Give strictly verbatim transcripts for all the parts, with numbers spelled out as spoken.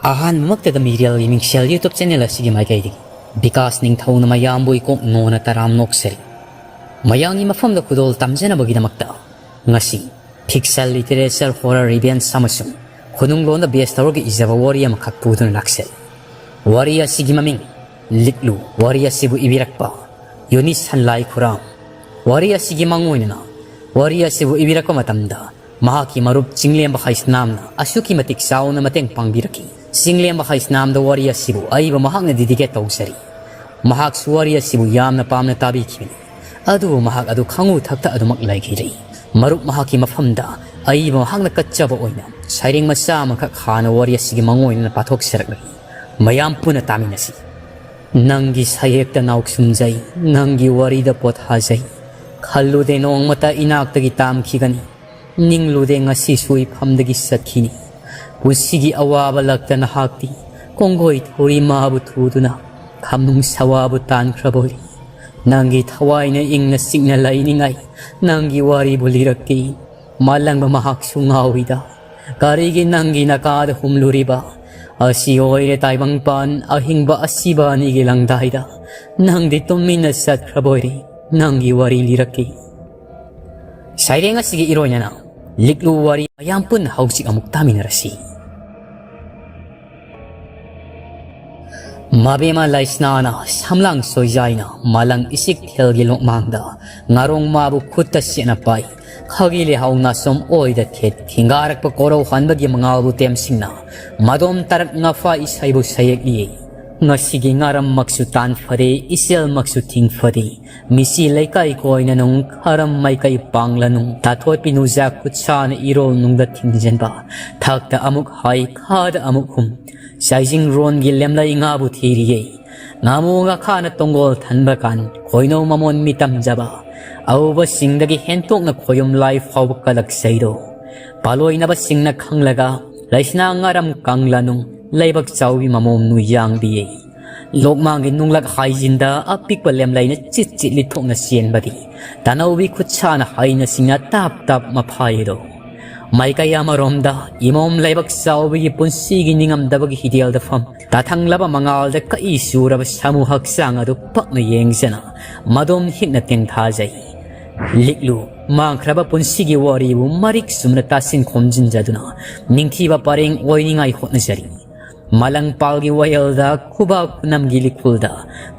ꯑꯍꯥꯟꯕꯃꯛꯇꯗ ꯃꯤꯔꯦꯜꯒꯤ ꯃꯤꯡꯁꯦꯜ YouTube channel ꯑꯁꯤꯒꯤ ꯃꯥꯏꯀꯩꯗꯒꯤ ꯕꯤꯀꯥꯁ ꯅꯤꯡꯊꯧꯅ ꯃꯌꯥꯝꯕꯨ ꯏꯀꯣꯛ ꯅꯣꯟꯅ ꯇꯔꯥꯝ ꯅꯣꯛꯆꯔꯤ꯫ ꯃꯌꯥꯝꯒꯤ ꯃꯐꯝꯗ ꯈꯨꯗꯣꯜ ꯇꯝꯖꯅꯕꯒꯤꯗꯃꯛꯇ ꯉꯁꯤ fiction, literature, horror, revenge ꯑꯃꯁꯨꯡ ꯈꯨꯅꯨꯡ ꯂꯣꯟꯗ base ꯇꯧꯔꯒ ꯏꯖꯕ ꯋꯥꯔꯤ ꯑꯃꯈꯛ ꯄꯨꯗꯨꯅ ꯂꯥꯛꯆꯔꯤ꯫ ꯋꯥꯔꯤ ꯑꯁꯤꯒꯤ ꯃꯃꯤꯡ ꯂꯤꯛꯂꯨ꯫ ꯋꯥꯔꯤ ꯑꯁꯤꯕꯨ ꯏꯕꯤꯔꯛꯄ ꯌꯨꯅꯤꯁꯟ ꯂꯥꯏꯈꯨꯔꯥꯝ꯫ ꯋꯥꯔꯤ ꯑꯁꯤꯒꯤ ꯃꯥꯡꯑꯣꯏꯅꯅ ꯋꯥꯔꯤ ꯑꯁꯤꯕꯨ ꯏꯕꯤꯔꯛꯄ ꯃꯇꯝꯗ ꯃꯍꯥꯛꯀꯤ ꯃꯔꯨꯞ ꯆꯤꯡꯂꯦꯝꯕ ꯍꯩꯁꯅꯥꯝꯅ ꯑꯁꯨꯛꯀꯤ ꯃꯇꯤꯛ ꯆꯥꯎꯅ ꯃꯇꯦꯡ ꯄꯥꯡꯕꯤꯔꯛꯈꯤ꯫ ꯆꯤꯡꯂꯦꯝꯕ ꯍꯩꯁꯅꯥꯝꯗ ꯋꯥꯔꯤ ꯑꯁꯤꯕꯨ ꯑꯏꯕ ꯃꯍꯥꯛꯅ dedicate ꯇꯧꯖꯔꯤ꯫ ꯃꯍꯥꯛꯁꯨ ꯋꯥꯔꯤ ꯑꯁꯤꯕꯨ ꯌꯥꯝꯅ ꯄꯥꯝꯅ ꯇꯥꯕꯤꯈꯤꯕꯅꯤ꯫ ꯑꯗꯨꯕꯨ ꯃꯍꯥꯛ ꯑꯗꯨ ꯈꯪꯎ ꯊꯛꯇ ꯑꯗꯨꯃꯛ ꯂꯩꯈꯤꯗ꯭ꯔꯤ꯫ ꯃꯔꯨꯞ ꯃꯍꯥꯛꯀꯤ ꯃꯐꯝꯗ ꯑꯏꯕ ꯃꯍꯥꯛꯅ ꯀꯠꯆꯕ ꯑꯣꯏꯅ ꯁꯩꯔꯦꯡ ꯃꯆꯥ ꯑꯃꯈꯛ ꯍꯥꯟꯅ ꯋꯥꯔꯤ ꯑꯁꯤꯒꯤ ꯃꯥꯡꯑꯣꯏꯅꯅ ꯄꯥꯊꯣꯛꯆꯔꯛꯂꯒꯦ꯫ ꯃꯌꯥꯝ ꯄꯨꯟꯅ ꯇꯥꯃꯤꯟꯅꯁꯤ꯫ ꯅꯪꯒꯤ ꯁꯌꯦꯛꯇ ꯅꯥꯎꯁꯨꯝꯖꯩ, ꯅꯪꯒꯤ ꯋꯥꯔꯤꯗ ꯄꯣꯊꯥꯖꯩ꯫ ꯈꯜꯂꯨꯗꯦ ꯅꯣꯡꯃꯇ ꯏꯅꯥꯛꯇꯒꯤ ꯇꯥꯝꯈꯤꯒꯅꯤ, ꯅꯤꯡꯂꯨꯗꯦ ꯉꯁꯤꯁꯨ ꯏꯐꯝꯗꯒꯤ ꯆꯠꯈꯤꯅꯤ꯫ ꯄꯨꯟꯁꯤꯒꯤ ꯑꯋꯥꯕ ꯂꯛꯇ ꯅꯍꯥꯛꯇꯤ ꯀꯣꯡꯒꯣꯏ ꯊꯧꯔꯤ ꯃꯥꯕꯨ ꯊꯨꯗꯨꯅ ꯈꯝꯅꯨꯡ ꯁꯋꯥꯕꯨ ꯇꯥꯟꯈ꯭ꯔꯕꯣꯏ꯫ ꯅꯪꯒꯤ ꯊꯋꯥꯏꯅ ꯏꯪꯅ ꯆꯤꯛꯅ ꯂꯩꯅꯤꯡꯉꯥꯏ ꯅꯪꯒꯤ ꯋꯥꯔꯤꯕꯨ ꯂꯤꯔꯛꯀꯦ꯫ ꯃꯥꯂꯪꯕ ꯃꯍꯥꯛꯁꯨ ꯉꯥꯎꯏꯗ꯫ ꯀꯔꯤꯒꯤ ꯅꯪꯒꯤ ꯅꯀꯥꯗ ꯍꯨꯝꯂꯨꯔꯤꯕ? ꯑꯁꯤ ꯑꯣꯏꯔꯦ ꯇꯥꯏꯕꯪꯄꯥꯟ ꯑꯍꯤꯡꯕ ꯑꯁꯤꯕ ꯑꯅꯤꯒꯤ ꯂꯪꯗꯥꯏꯗ꯫ ꯅꯪꯗꯤ ꯇꯨꯃꯤꯟꯅ ꯆꯠꯈ꯭ꯔꯕꯣꯏꯔꯦ꯫ ꯅꯪꯒꯤ ꯋꯥꯔꯤ ꯂꯤꯔꯛꯀꯦ꯫ ꯁꯩꯔꯦꯡ ꯑꯁꯤꯒꯤ ꯏꯔꯣꯏꯅꯅ ꯂꯤꯛꯂꯨ ꯋꯥꯔꯤ ꯃꯌꯥꯝ ꯄꯨꯟꯅ ꯍꯧꯖꯤꯛ ꯑꯃꯨꯛ ꯇꯥꯃꯤꯟꯅꯔꯁꯤ꯫ ꯃꯕꯦꯝꯃ ꯂꯩꯁꯅꯥꯅ ꯁꯝꯂꯥꯡ ꯁꯣꯏꯖꯥꯏꯅ ꯃꯥꯂꯪ ꯏꯁꯤꯛ ꯊꯦꯜꯒꯤ ꯂꯣꯛꯃꯥꯡꯗ ꯉꯥꯔꯣꯡ ꯃꯥꯕꯨ ꯈꯨꯠꯇ ꯁꯦꯠꯅ ꯄꯥꯏ꯫ ꯈꯥꯒꯤ ꯂꯩꯍꯥꯎ ꯅꯥꯁꯣꯝ ꯑꯣꯏꯗ ꯊꯦꯠ ꯊꯤꯡꯒꯥꯔꯛꯄ ꯀꯣꯔꯧ ꯍꯥꯟꯕꯒꯤ ꯃꯉꯥꯜꯕꯨ ꯇꯦꯝꯁꯤꯡꯅ ꯃꯗꯣꯝ ꯇꯔꯛ ꯉꯥꯐꯥ ꯏꯁꯩꯕꯨ ꯁꯌꯦꯛꯂꯤ꯫ ꯉꯁꯤꯒꯤ ꯉꯥꯔꯝꯃꯛꯁꯨ ꯇꯥꯟ ꯐꯔꯦ, ꯏꯆꯦꯜꯃꯛꯁꯨ ꯊꯤꯡ ꯐꯔꯦ꯫ ꯃꯤꯁꯤ ꯂꯩꯀꯥꯏ ꯀꯣꯏꯅ ꯅꯨꯡ ꯈꯔꯝ ꯃꯥꯏꯀꯩ ꯄꯥꯡꯂꯅꯨ꯫ ꯇꯥꯊꯣꯠꯄꯤ ꯅꯨꯖꯥ ꯈꯨꯠꯁꯥꯅ ꯏꯔꯣꯜ ꯅꯨꯡꯗ ꯊꯤꯡꯖꯤꯟꯕ꯫ ꯊꯛꯇ ꯑꯃꯨꯛ ꯍꯥꯏ, ꯈꯥꯗ ꯑꯃꯨꯛ ꯍꯨꯝ꯫ ꯆꯥꯏꯖꯤꯡ ꯔꯣꯟꯒꯤ ꯂꯦꯝꯂꯩ ꯉꯥꯕꯨ ꯊꯤꯔꯤꯌꯦ꯫ ꯉꯥꯃꯨ ꯉꯥꯈꯥꯅ ꯇꯣꯡꯒꯣꯜ ꯊꯟꯕ ꯀꯥꯟ ꯈꯣꯏꯅꯧ ꯃꯃꯣꯟ ꯃꯤꯇꯝꯖꯕ꯫ ꯑꯎꯕꯁꯤꯡꯗꯒꯤ ꯍꯦꯟꯇꯣꯛꯅ ꯈꯣꯌꯨꯝ ꯂꯥꯏ ꯐꯥꯎꯕ ꯀꯂꯛꯆꯩꯗꯣ꯫ ꯄꯥꯂꯣꯏꯅꯕꯁꯤꯡꯅ ꯈꯪꯂꯒ ꯂꯩꯁꯅꯥ ꯉꯥꯔꯝ ꯀꯪꯂꯅꯨ꯫ ꯂꯩꯕꯛ ꯆꯥꯎꯕꯤ ꯃꯃꯣꯝ ꯅꯨꯌꯥꯡꯕꯤꯌꯦ꯫ ꯂꯣꯛꯃꯥꯡꯒꯤ ꯅꯨꯡꯂꯛ ꯍꯥꯏꯖꯤꯟꯗ ꯑꯄꯤꯛꯄ ꯂꯦꯝꯂꯩꯅ ꯆꯤꯠ ꯆꯤꯠ ꯂꯤꯠꯊꯣꯛꯅ ꯆꯦꯟꯕꯗꯤ ꯇꯥꯅꯧꯕꯤ ꯈꯨꯠꯁꯥꯅ ꯍꯩꯅ ꯁꯤꯡꯅ ꯇꯥꯞ ꯇꯥꯞ ꯃꯐꯥꯏꯗꯣ꯫ ꯃꯥꯏꯀꯩ ꯑꯃꯔꯣꯝꯗ ꯏꯃꯣꯝ ꯂꯩꯕꯥꯛ ꯆꯥꯎꯕꯒꯤ ꯄꯨꯟꯁꯤꯒꯤ ꯅꯤꯡꯉꯝꯗꯕꯒꯤ ꯍꯤꯗꯦꯜꯗꯐꯝ, ꯇꯥꯊꯪꯂꯕ ꯃꯉꯥꯜꯗ ꯀꯛꯏ ꯆꯨꯔꯕ ꯁꯥꯃꯨ ꯍꯛꯆꯥꯡ ꯑꯗꯨ ꯄꯛꯅ ꯌꯦꯡꯖꯅ ꯃꯗꯣꯝ ꯍꯤꯛꯅ ꯇꯦꯡꯊꯥꯖꯩ꯫ ꯂꯤꯛꯂꯨ, ꯃꯥꯡꯈ꯭ꯔꯕ ꯄꯨꯟꯁꯤꯒꯤ ꯋꯥꯔꯤꯕꯨ ꯃꯔꯤꯛ ꯆꯨꯝꯅ ꯇꯥꯁꯤꯟ ꯈꯣꯝꯖꯤꯟꯖꯗꯨꯅ ꯅꯤꯡꯊꯤꯕ ꯄꯔꯦꯡ ꯑꯣꯏꯅꯤꯡꯉꯥꯏ ꯍꯣꯠꯅꯖꯔꯤ꯫ ꯃꯥꯂꯪꯄꯥꯜꯒꯤ ꯋꯥꯌꯦꯜꯗ ꯈꯨꯕꯥꯛ ꯈꯨꯅꯝꯒꯤ ꯂꯤꯈꯨꯜꯗ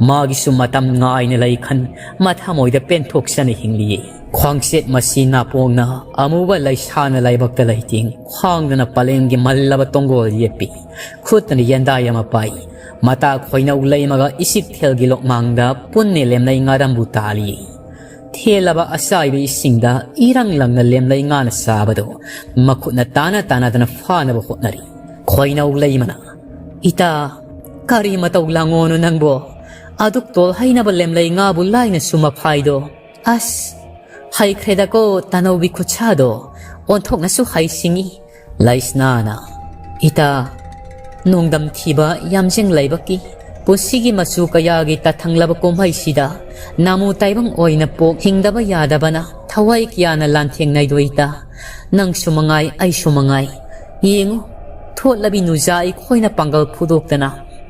ꯃꯥꯒꯤꯁꯨ ꯃꯇꯝ ꯉꯥꯏꯅ ꯂꯩꯈꯟ ꯃꯊꯃꯣꯏꯗ ꯄꯦꯟꯊꯣꯛꯆꯅ ꯍꯤꯡꯂꯤꯌꯦ꯫ ꯈ꯭ꯋꯥꯡꯆꯦꯠ ꯃꯁꯤ ꯅꯥꯄꯣꯡꯅ ꯑꯃꯨꯕ ꯂꯩꯁꯥꯅ ꯂꯥꯏꯕꯛꯇ ꯂꯩꯇꯦꯡ ꯈ꯭ꯋꯥꯡꯗꯅ ꯄꯂꯦꯝꯒꯤ ꯃꯜꯂꯕ ꯇꯣꯡꯒꯣꯜ ꯌꯦꯠꯄꯤ꯫ ꯈꯨꯠꯇꯅ ꯌꯦꯟꯗꯥ ꯌꯥꯝ ꯄꯥꯏ꯫ ꯃꯇꯥ ꯈꯣꯏꯅꯧ ꯂꯩꯃꯒ ꯏꯁꯤꯛ ꯊꯦꯜꯒꯤ ꯂꯣꯛꯃꯥꯡꯗ ꯄꯨꯟꯅ ꯂꯦꯝꯂꯩ ꯉꯥꯔꯝꯕꯨ ꯇꯥꯜꯂꯤ꯫ ꯊꯦꯜꯂꯕ ꯑꯁꯥꯏꯕ ꯏꯁꯤꯡꯗ ꯏꯔꯪ ꯂꯪꯅ ꯂꯦꯝꯂꯩ ꯉꯥꯅ ꯆꯥꯕꯗꯣ ꯃꯈꯨꯠꯅ ꯇꯥꯅ ꯇꯥꯅꯗꯅ ꯐꯥꯅꯕ ꯍꯣꯠꯅꯔꯤ꯫ ꯈꯣꯏꯅꯧ ꯂꯩꯃꯅ, "ꯏꯇꯥ, ꯀꯔꯤ ꯃꯇꯧ ꯂꯥꯡꯉꯣꯅꯣ ꯅꯪꯕꯣ? ꯑꯗꯨꯛ ꯇꯣꯜ ꯍꯩꯅꯕ ꯂꯦꯝꯂꯩ ꯉꯥꯕꯨ ꯂꯥꯏꯅꯁꯨ ꯃꯐꯥꯏꯗꯣ꯫ ꯑꯁ, ꯍꯩꯈ꯭ꯔꯦꯗꯀꯣ ꯇꯥꯅꯧꯕꯤ ꯈꯨꯠꯁꯥꯗꯣ, ꯑꯣꯟꯊꯣꯛꯅꯁꯨ ꯍꯩꯁꯤꯡꯉꯤ꯫" ꯂꯩꯁꯅꯥꯅ, "ꯏꯇꯥ, ꯅꯣꯡꯗꯝ ꯊꯤꯕ ꯌꯥꯝꯖꯦꯡ ꯂꯩꯕꯛꯀꯤ ꯄꯨꯟꯁꯤꯒꯤ ꯃꯆꯨ ꯀꯌꯥꯒꯤ ꯇꯥꯊꯪꯂꯕ ꯀꯨꯝꯍꯩꯁꯤꯗ ꯅꯥꯃꯨ ꯇꯥꯏꯕꯪ ꯑꯣꯏꯅ ꯄꯣꯛ ꯍꯤꯡꯗꯕ ꯌꯥꯗꯕꯅ ꯊꯋꯥꯏ ꯀꯌꯥꯅ ꯂꯥꯟꯊꯦꯡꯅꯩꯗꯣ ꯏꯇꯥ꯫ ꯅꯪꯁꯨ ꯃꯉꯥꯏ, ꯑꯩꯁꯨ ꯃꯉꯥꯏ꯫ ꯌꯦꯡꯉꯨ, ꯊꯣꯠꯂꯕꯤ ꯅꯨꯖꯥ ꯑꯩꯈꯣꯏꯅ ꯄꯥꯡꯒꯜ ꯐꯨꯗꯣꯛꯇꯅ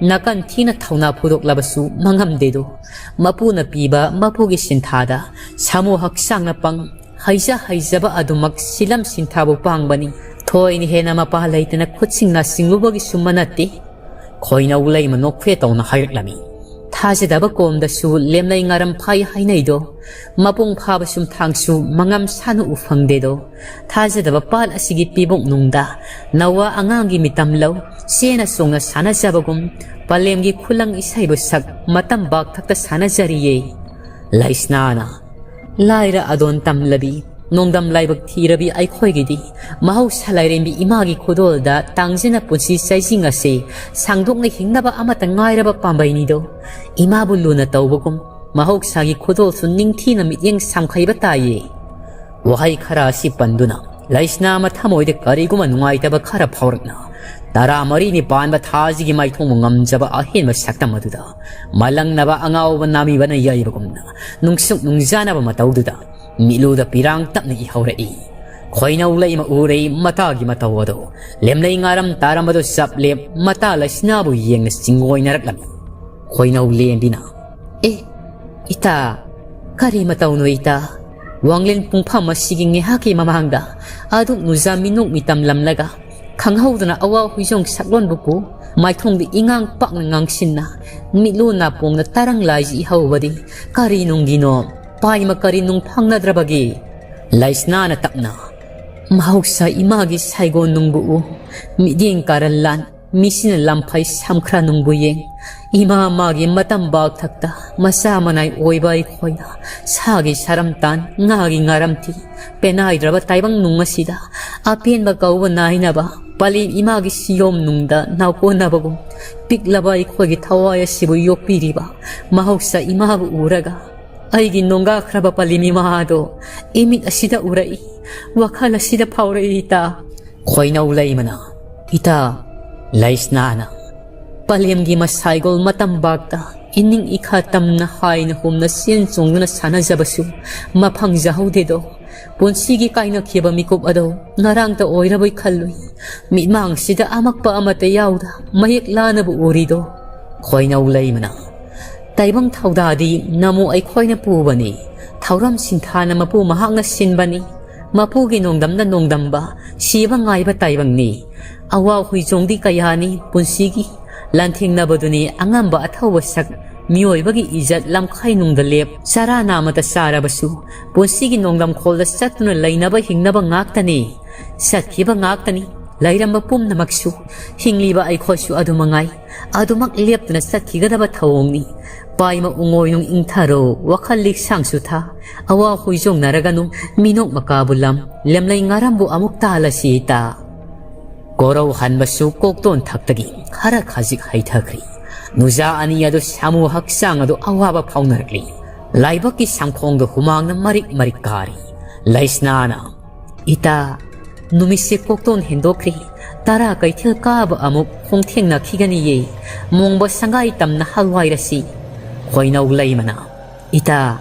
ꯅꯥꯀꯟ ꯊꯤꯅ ꯊꯧꯅꯥ ꯐꯨꯗꯣꯛꯂꯕꯁꯨ ꯃꯉꯝꯗꯦꯗꯣ꯫ ꯃꯄꯨꯅ ꯄꯤꯕ ꯃꯄꯨꯒꯤ ꯁꯤꯟꯊꯥꯗ ꯁꯥꯃꯨ ꯍꯛꯆꯥꯡꯅ ꯄꯪ, ꯍꯩꯖ ꯍꯩꯖꯕ ꯑꯗꯨꯃꯛ ꯁꯤꯂꯝ ꯁꯤꯟꯊꯥꯕꯨ ꯄꯥꯡꯕꯅꯤ꯫ ꯊꯣꯏꯅ ꯍꯦꯟꯅ ꯃꯄꯥ ꯂꯩꯇꯅ ꯈꯨꯠꯁꯤꯡꯅ ꯁꯤꯡꯂꯨꯕꯒꯤ ꯁꯨꯝꯕ ꯅꯠꯇꯦ꯫" ꯈꯣꯏꯅꯧ ꯂꯩꯃ ꯅꯣꯛꯐꯦ ꯇꯧꯅ ꯍꯥꯏꯔꯛꯂꯝꯃꯤ꯫ "ꯊꯥꯖꯗꯕ ꯀꯣꯝꯗꯁꯨ ꯂꯦꯝꯂꯩ ꯉꯥꯔꯝ ꯐꯥꯏ ꯍꯥꯏꯅꯩꯗꯣ꯫ ꯃꯄꯨꯡ ꯐꯥꯕ ꯁꯨꯝꯊꯥꯡꯁꯨ ꯃꯉꯝ ꯁꯥꯅ ꯎ ꯐꯪꯗꯦꯗꯣ꯫ ꯊꯥꯖꯗꯕ ꯄꯥꯠ ꯑꯁꯤꯒꯤ ꯄꯤꯕꯨꯡ ꯅꯨꯡꯗ ꯅꯋꯥ ꯑꯉꯥꯡꯒꯤ ꯃꯤꯇꯝ ꯂꯧ, ꯆꯦꯅ ꯆꯣꯡꯅ ꯁꯥꯟꯅꯖꯕꯒꯨꯝ ꯄꯂꯦꯝꯒꯤ ꯈꯨꯂꯪ ꯏꯁꯩꯕꯨ ꯁꯛ ꯃꯇꯝ ꯕꯥꯛꯊꯛꯇ ꯁꯥꯟꯅꯖꯔꯤꯌꯦ꯫" ꯂꯩꯁꯅꯥꯅ, "ꯂꯥꯏꯔ ꯑꯗꯣꯟ ꯇꯝꯂꯕꯤ, ꯅꯣꯡꯗꯝ ꯂꯥꯏꯕꯛ ꯊꯤꯔꯕꯤ ꯑꯩꯈꯣꯏꯒꯤꯗꯤ ꯃꯍꯧꯁꯥ ꯂꯥꯏꯔꯦꯝꯕꯤ ꯏꯃꯥꯒꯤ ꯈꯨꯗꯣꯜꯗ ꯇꯥꯡꯖꯅ ꯄꯨꯟꯁꯤ ꯆꯩꯖꯤꯡ ꯑꯁꯤ ꯁꯥꯡꯗꯣꯛꯅ ꯍꯤꯡꯅꯕ ꯑꯃꯠꯇ ꯉꯥꯏꯔꯕ ꯄꯥꯝꯕꯩꯅꯤꯗꯣ꯫ ꯏꯃꯥꯕꯨ ꯂꯨꯅ ꯇꯧꯕꯒꯨꯝ ꯃꯍꯧꯁꯥꯒꯤ ꯈꯨꯗꯣꯜꯁꯨ ꯅꯤꯡꯊꯤꯅ ꯃꯤꯠꯌꯦꯡ ꯁꯥꯝꯈꯩꯕ ꯇꯥꯏꯌꯦ꯫" ꯋꯥꯍꯩ ꯈꯔ ꯑꯁꯤ ꯄꯟꯗꯨꯅ ꯂꯩꯁꯅꯥ ꯃꯊꯃꯣꯏꯗ ꯀꯔꯤꯒꯨꯝꯕ ꯅꯨꯡꯉꯥꯏꯇꯕ ꯈꯔ ꯐꯥꯎꯔꯛꯅ, ꯇꯔꯥꯃꯔꯤꯅꯤ ꯄꯥꯟꯕ ꯊꯥꯁꯤꯒꯤ ꯃꯥꯏꯊꯣꯡꯕꯨ ꯉꯝꯖꯕ ꯑꯍꯦꯟꯕ ꯁꯛꯇꯝ ꯑꯗꯨꯗ ꯃꯥꯂꯪꯅꯕ ꯑꯉꯥꯎꯕ ꯅꯥꯃꯤꯕꯅ ꯌꯩꯕꯒꯨꯝꯅ ꯅꯨꯡꯁꯨꯛ ꯅꯨꯡꯖꯥꯅꯕ ꯃꯇꯧꯗꯨꯗ ꯃꯤꯠꯂꯨꯗ ꯄꯤꯔꯥꯡ ꯇꯞꯅ ꯏꯍꯧꯔꯛꯏ꯫ ꯈꯣꯏꯅꯧ ꯂꯩꯃ ꯎꯔꯦ ꯃꯇꯥꯒꯤ ꯃꯇꯧ ꯑꯗꯣ꯫ ꯂꯦꯝꯂꯩ ꯉꯥꯔꯝ ꯇꯥꯔꯝꯕꯗꯣ ꯆꯞ ꯂꯦꯞ ꯃꯇꯥ ꯂꯩꯁꯅꯥꯕꯨ ꯌꯦꯡꯅ ꯆꯤꯡꯒꯣꯏꯅꯔꯛꯂꯝꯃꯤ꯫ ꯈꯣꯏꯅꯧ ꯂꯦꯝꯕꯤꯅ, "ꯑꯦ, ꯏꯇꯥ, ꯀꯔꯤ ꯃꯇꯧꯅꯣ ꯏꯇꯥ? ꯋꯥꯡꯂꯦꯟ ꯄꯨꯡꯐꯝ ꯑꯁꯤꯒꯤ ꯉꯥꯏꯍꯥꯛꯀꯤ ꯃꯃꯥꯡꯗ ꯑꯗꯨꯛ ꯅꯨꯖꯥ ꯃꯤꯅꯣꯛ ꯃꯤꯇꯝ ꯂꯝꯂꯒ ꯈꯪꯍꯧꯗꯅ ꯑꯋꯥ ꯍꯨꯏꯖꯣꯡ ꯁꯛꯂꯣꯟꯕꯨ ꯀꯨ ꯃꯥꯏꯊꯣꯡꯗ ꯏꯉꯥꯡ ꯄꯥꯛꯅ ꯉꯥꯡꯁꯤꯟꯅ ꯃꯤꯠꯂꯨ ꯅꯥꯄꯣꯡꯅ ꯇꯔꯪ ꯂꯥꯏꯖꯤ ꯏꯍꯧꯕꯗꯤ ꯀꯔꯤ ꯅꯨꯡꯒꯤꯅꯣ? ꯄꯥꯏꯃ ꯀꯔꯤ ꯅꯨꯡ ꯐꯪꯅꯗ꯭ꯔꯕꯒꯦ?" ꯂꯩꯁꯅꯥꯅ ꯇꯞꯅ, "ꯃꯍꯧꯁꯥ ꯏꯃꯥꯒꯤ ꯁꯥꯏꯒꯣꯟ ꯅꯨꯡꯕꯨ ꯎ, ꯃꯤꯠꯌꯦꯡ ꯀꯥꯔꯟ ꯂꯥꯟ, ꯃꯤꯁꯤꯅ ꯂꯝꯐꯩ ꯁꯝꯈ꯭ꯔ ꯅꯨꯡꯕꯨ ꯌꯦꯡ, ꯏꯃꯥ ꯃꯥꯒꯤ ꯃꯇꯝ ꯕꯥꯛ ꯊꯛꯇ ꯃꯆꯥ ꯃꯅꯥꯏ ꯑꯣꯏꯕ ꯑꯩꯈꯣꯏꯅ ꯁꯥꯒꯤ ꯁꯥꯔꯝ ꯇꯥꯟ, ꯉꯥꯒꯤ ꯉꯥꯔꯝ ꯊꯤ, ꯄꯦꯅꯥꯏꯗ꯭ꯔꯕ ꯇꯥꯏꯕꯪ ꯅꯨꯡ ꯑꯁꯤꯗ ꯑꯄꯦꯟꯕ ꯀꯧꯕ ꯅꯥꯏꯅꯕ ꯄꯂꯦꯝ ꯏꯃꯥꯒꯤ ꯁꯤꯌꯣꯝ ꯅꯨꯡꯗ ꯅꯥꯎꯀꯣꯟꯅꯕꯒꯨꯝ ꯄꯤꯛꯂꯕ ꯑꯩꯈꯣꯏꯒꯤ ꯊꯋꯥꯏ ꯑꯁꯤꯕꯨ ꯌꯣꯛꯄꯤꯔꯤꯕ ꯃꯍꯧꯁꯥ ꯏꯃꯥꯕꯨ ꯎꯔꯒ ꯑꯩꯒꯤ ꯅꯣꯡꯒꯥꯈ꯭ꯔꯕ ꯄꯂꯦꯝ ꯏꯃꯥ ꯑꯗꯣ ꯏꯃꯤꯠ ꯑꯁꯤꯗ ꯎꯔꯛꯏ, ꯋꯥꯈꯜ ꯑꯁꯤꯗ ꯐꯥꯎꯔꯛꯏ ꯏꯇꯥ꯫" ꯈꯣꯏꯅꯧ ꯂꯩꯃꯅ, "ꯏꯇꯥ, ꯂꯩꯁꯅꯥꯅ ꯄꯂꯦꯝꯒꯤ ꯃꯁꯥꯏꯒꯣꯜ ꯃꯇꯝ ꯕꯥꯛꯇ ꯏꯅꯤꯡ ꯏꯈꯥ ꯇꯝꯅ ꯍꯥꯏꯅ ꯍꯨꯝꯅ ꯆꯦꯟ ꯆꯣꯡꯗꯨꯅ ꯁꯥꯟꯅꯖꯕꯁꯨ ꯃꯐꯪꯖꯍꯧꯗꯦꯗꯣ꯫ ꯄꯨꯟꯁꯤꯒꯤ ꯀꯥꯏꯅꯈꯤꯕ ꯃꯤꯀꯨꯞ ꯑꯗꯣ ꯉꯔꯥꯡꯇ ꯑꯣꯏꯔꯕꯣꯏ ꯈꯜꯂꯨꯏ꯫ ꯃꯤꯠꯃꯥꯡꯁꯤꯗ ꯑꯃꯛꯄ ꯑꯃꯠꯇ ꯌꯥꯎꯗ ꯃꯌꯦꯛ ꯂꯥꯅꯕꯨ ꯎꯔꯤꯗꯣ꯫" ꯈꯣꯏꯅꯧ ꯂꯩꯃꯅ, "ꯇꯥꯏꯕꯪ ꯊꯧꯗꯥꯗꯤ ꯅꯃꯨ ꯑꯩꯈꯣꯏꯅ ꯄꯨꯕꯅꯤ꯫ ꯊꯧꯔꯝ ꯁꯤꯟꯊꯥꯅ ꯃꯄꯨ ꯃꯍꯥꯛꯅ ꯁꯤꯟꯕꯅꯤ꯫ ꯃꯄꯨꯒꯤ ꯅꯣꯡꯗꯝꯅ ꯅꯣꯡꯗꯝꯕ, ꯁꯤꯕ ꯉꯥꯏꯕ ꯇꯥꯏꯕꯪꯅꯤ꯫ ꯑꯋꯥ ꯍꯨꯏꯖꯣꯡꯗꯤ ꯀꯌꯥꯅꯤ ꯄꯨꯟꯁꯤꯒꯤ ꯂꯥꯟꯊꯦꯡꯅꯕꯗꯨꯅꯤ ꯑꯉꯝꯕ ꯑꯊꯧꯕ ꯁꯛ꯫ ꯃꯤꯑꯣꯏꯕꯒꯤ ꯏꯖꯠ ꯂꯝꯈꯥꯏ ꯅꯨꯡꯗ ꯂꯦꯞ, ꯆꯔꯥ ꯅꯥꯃꯇ ꯆꯥꯔꯕꯁꯨ ꯄꯨꯟꯁꯤꯒꯤ ꯅꯣꯡꯗꯝꯈꯣꯜꯗ ꯆꯠꯇꯨꯅ ꯂꯩꯅꯕ ꯍꯤꯡꯅꯕ ꯉꯥꯛꯇꯅꯤ꯫ ꯆꯠꯈꯤꯕ ꯉꯥꯛꯇꯅꯤ꯫ ꯂꯩꯔꯝꯕ ꯄꯨꯝꯅꯃꯛꯁꯨ ꯍꯤꯡꯂꯤꯕ ꯑꯩꯈꯣꯏꯁꯨ ꯑꯗꯨ ꯃꯉꯥꯏ꯫ ꯑꯗꯨꯃꯛ ꯂꯦꯞꯇꯨꯅ ꯆꯠꯈꯤꯒꯗꯕ ꯊꯧꯑꯣꯡꯅꯤ꯫ ꯄꯥꯏꯃ ꯎꯉꯣꯏꯅꯨꯡ ꯏꯪꯊꯔꯣ, ꯋꯥꯈꯜ ꯂꯤꯛꯁꯥꯡꯁꯨ ꯊꯥ꯫ ꯑꯋꯥ ꯍꯨꯏꯖꯣꯡꯅꯔꯒꯅꯨ, ꯃꯤꯅꯣꯛ ꯃꯀꯥꯕꯨ ꯂꯝ꯫ ꯂꯦꯝꯂꯩ ꯉꯥꯔꯝꯕꯨ ꯑꯃꯨꯛ ꯇꯥꯜꯂꯁꯤ ꯏꯇꯥ꯫" ꯀꯣꯔꯧ ꯍꯟꯕꯁꯨ ꯀꯣꯛꯇꯣꯟ ꯊꯛꯇꯒꯤ ꯈꯔ ꯈꯖꯤꯛ ꯍꯩꯊꯈ꯭ꯔꯤ꯫ ꯅꯨꯖꯥ ꯑꯅꯤ ꯑꯗꯨ ꯁꯥꯃꯨ ꯍꯛꯆꯥꯡ ꯑꯗꯨ ꯑꯋꯥꯕ ꯐꯥꯎꯅꯔꯛꯂꯤ꯫ ꯂꯥꯏꯕꯛꯀꯤ ꯁꯝꯈꯣꯡꯗ ꯍꯨꯃꯥꯡꯅ ꯃꯔꯤꯛ ꯃꯔꯤꯛ ꯀꯥꯔꯤ꯫ ꯂꯩꯁꯅꯥꯅ, "ꯏꯇꯥ, ꯅꯨꯃꯤꯠꯁꯦ ꯀꯣꯛꯇꯣꯟ ꯍꯦꯟꯗꯣꯛꯈ꯭ꯔꯦ꯫ ꯇꯔꯥ ꯀꯩꯊꯦꯜ ꯀꯥꯕ ꯑꯃꯨꯛ ꯈꯣꯡꯊꯦꯡꯅꯈꯤꯒꯅꯤꯌꯦ꯫ ꯃꯣꯡꯕ ꯁꯪꯒꯥꯏ ꯇꯝꯅ ꯍꯜꯋꯥꯏꯔꯁꯤ꯫" ꯈꯣꯏꯅꯧ ꯂꯩꯃꯅ, "ꯏꯇꯥ,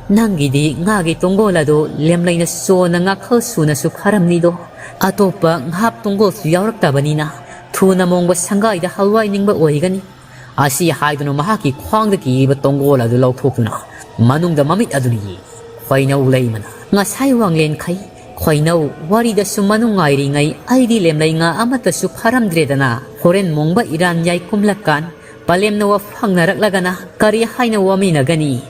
"ꯅꯪꯒꯤꯗꯤ ꯉꯥꯒꯤ ꯇꯣꯡꯒꯣꯜ ꯑꯗꯨ ꯂꯦꯝꯂꯩꯅ ꯆꯣꯟꯅ ꯉꯥꯈꯜ ꯁꯨꯅꯁꯨ ꯐꯥꯔꯝꯅꯤꯗꯣ꯫ ꯑꯇꯣꯞꯄ ꯉꯥꯍꯥꯞ ꯇꯣꯡꯒꯣꯜꯁꯨ ꯌꯥꯎꯔꯛꯇꯕꯅꯤꯅ ꯊꯨꯅ ꯃꯣꯡꯕ ꯁꯪꯒꯥꯏꯗ ꯍꯜꯋꯥꯏ ꯅꯤꯡꯕ ꯑꯣꯏꯒꯅꯤ"꯫ ꯑꯁꯤ ꯍꯥꯏꯗꯨꯅ ꯃꯍꯥꯛꯀꯤ ꯈ꯭ꯋꯥꯡꯗ ꯀꯤꯔꯤꯕ ꯇꯣꯡꯒꯣꯜ ꯑꯗꯨ ꯂꯧꯊꯣꯛꯇꯨꯅ ꯃꯅꯨꯡꯗ ꯃꯃꯤꯠ ꯑꯗꯨꯅ ꯌꯦꯡ ꯈꯣꯏꯅꯧ ꯂꯩꯃꯅ, "ꯉꯁꯥꯏ ꯋꯥꯡꯂꯦꯟꯈꯩ ꯈꯣꯏꯅꯧ, ꯋꯥꯔꯤꯗꯁꯨ ꯃꯅꯨꯡ ꯉꯥꯏꯔꯤꯉꯩ ꯑꯩꯗꯤ ꯂꯦꯝꯂꯩ ꯉꯥ ꯑꯃꯠꯇꯁꯨ ꯐꯥꯔꯝꯗ꯭ꯔꯦꯗꯅ, ꯍꯣꯔꯦꯟ ꯃꯣꯡꯕ ꯏꯔꯥꯟ ꯌꯥꯏ ꯀꯨꯝꯂꯀꯥꯟ ꯄꯂꯦꯝꯅ ꯋꯥ ꯐꯪꯅꯔꯛꯂꯒꯅ ꯀꯔꯤ ꯍꯥꯏꯅ ꯋꯥꯃꯤꯟꯅꯒꯅꯤ?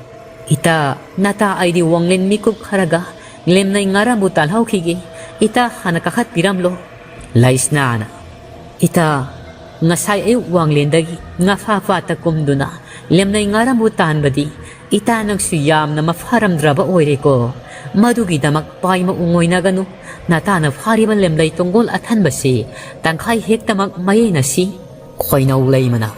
ꯏꯇꯥ, ꯅꯇꯥ ꯑꯩꯗꯤ ꯋꯥꯡꯂꯦꯟ ꯃꯤꯀꯨꯞ ꯈꯔꯒ ꯂꯦꯝꯂꯩ ꯉꯥꯔꯝꯕꯨ ꯇꯥꯜꯍꯧꯈꯤꯒꯦ꯫ ꯏꯇꯥ ꯍꯥꯟꯅ ꯀꯥꯈꯠꯄꯤꯔꯝꯂꯣ"꯫ ꯂꯩꯁꯅꯥꯅ, "ꯏꯇꯥ, ꯉꯁꯥꯏ ꯑꯌꯨꯛ ꯋꯥꯡꯂꯦꯟꯗꯒꯤ ꯉꯥꯐꯥ ꯄꯥꯠꯇ ꯀꯨꯝꯗꯨꯅ ꯂꯦꯝꯂꯩ ꯉꯥꯔꯝꯕꯨ ꯇꯥꯟꯕꯗꯤ ꯏꯇꯥ ꯅꯪꯁꯨ ꯌꯥꯝꯅ ꯃꯐꯥꯔꯝꯗ꯭ꯔꯕ ꯑꯣꯏꯔꯦꯀꯣ꯫ ꯃꯗꯨꯒꯤꯗꯃꯛ ꯄꯥꯏ ꯃꯑꯣꯡ ꯑꯣꯏꯅꯒꯅꯨ꯫ ꯅꯇꯥꯅ ꯐꯥꯔꯤꯕ ꯂꯦꯝꯂꯩ ꯇꯣꯡꯒꯣꯜ ꯑꯊꯟꯕꯁꯤ ꯇꯪꯈꯥꯏ ꯍꯦꯛꯇꯃꯛ ꯃꯌꯩꯅꯁꯤ"꯫ ꯈꯣꯏꯅꯧ ꯂꯩꯃꯅ,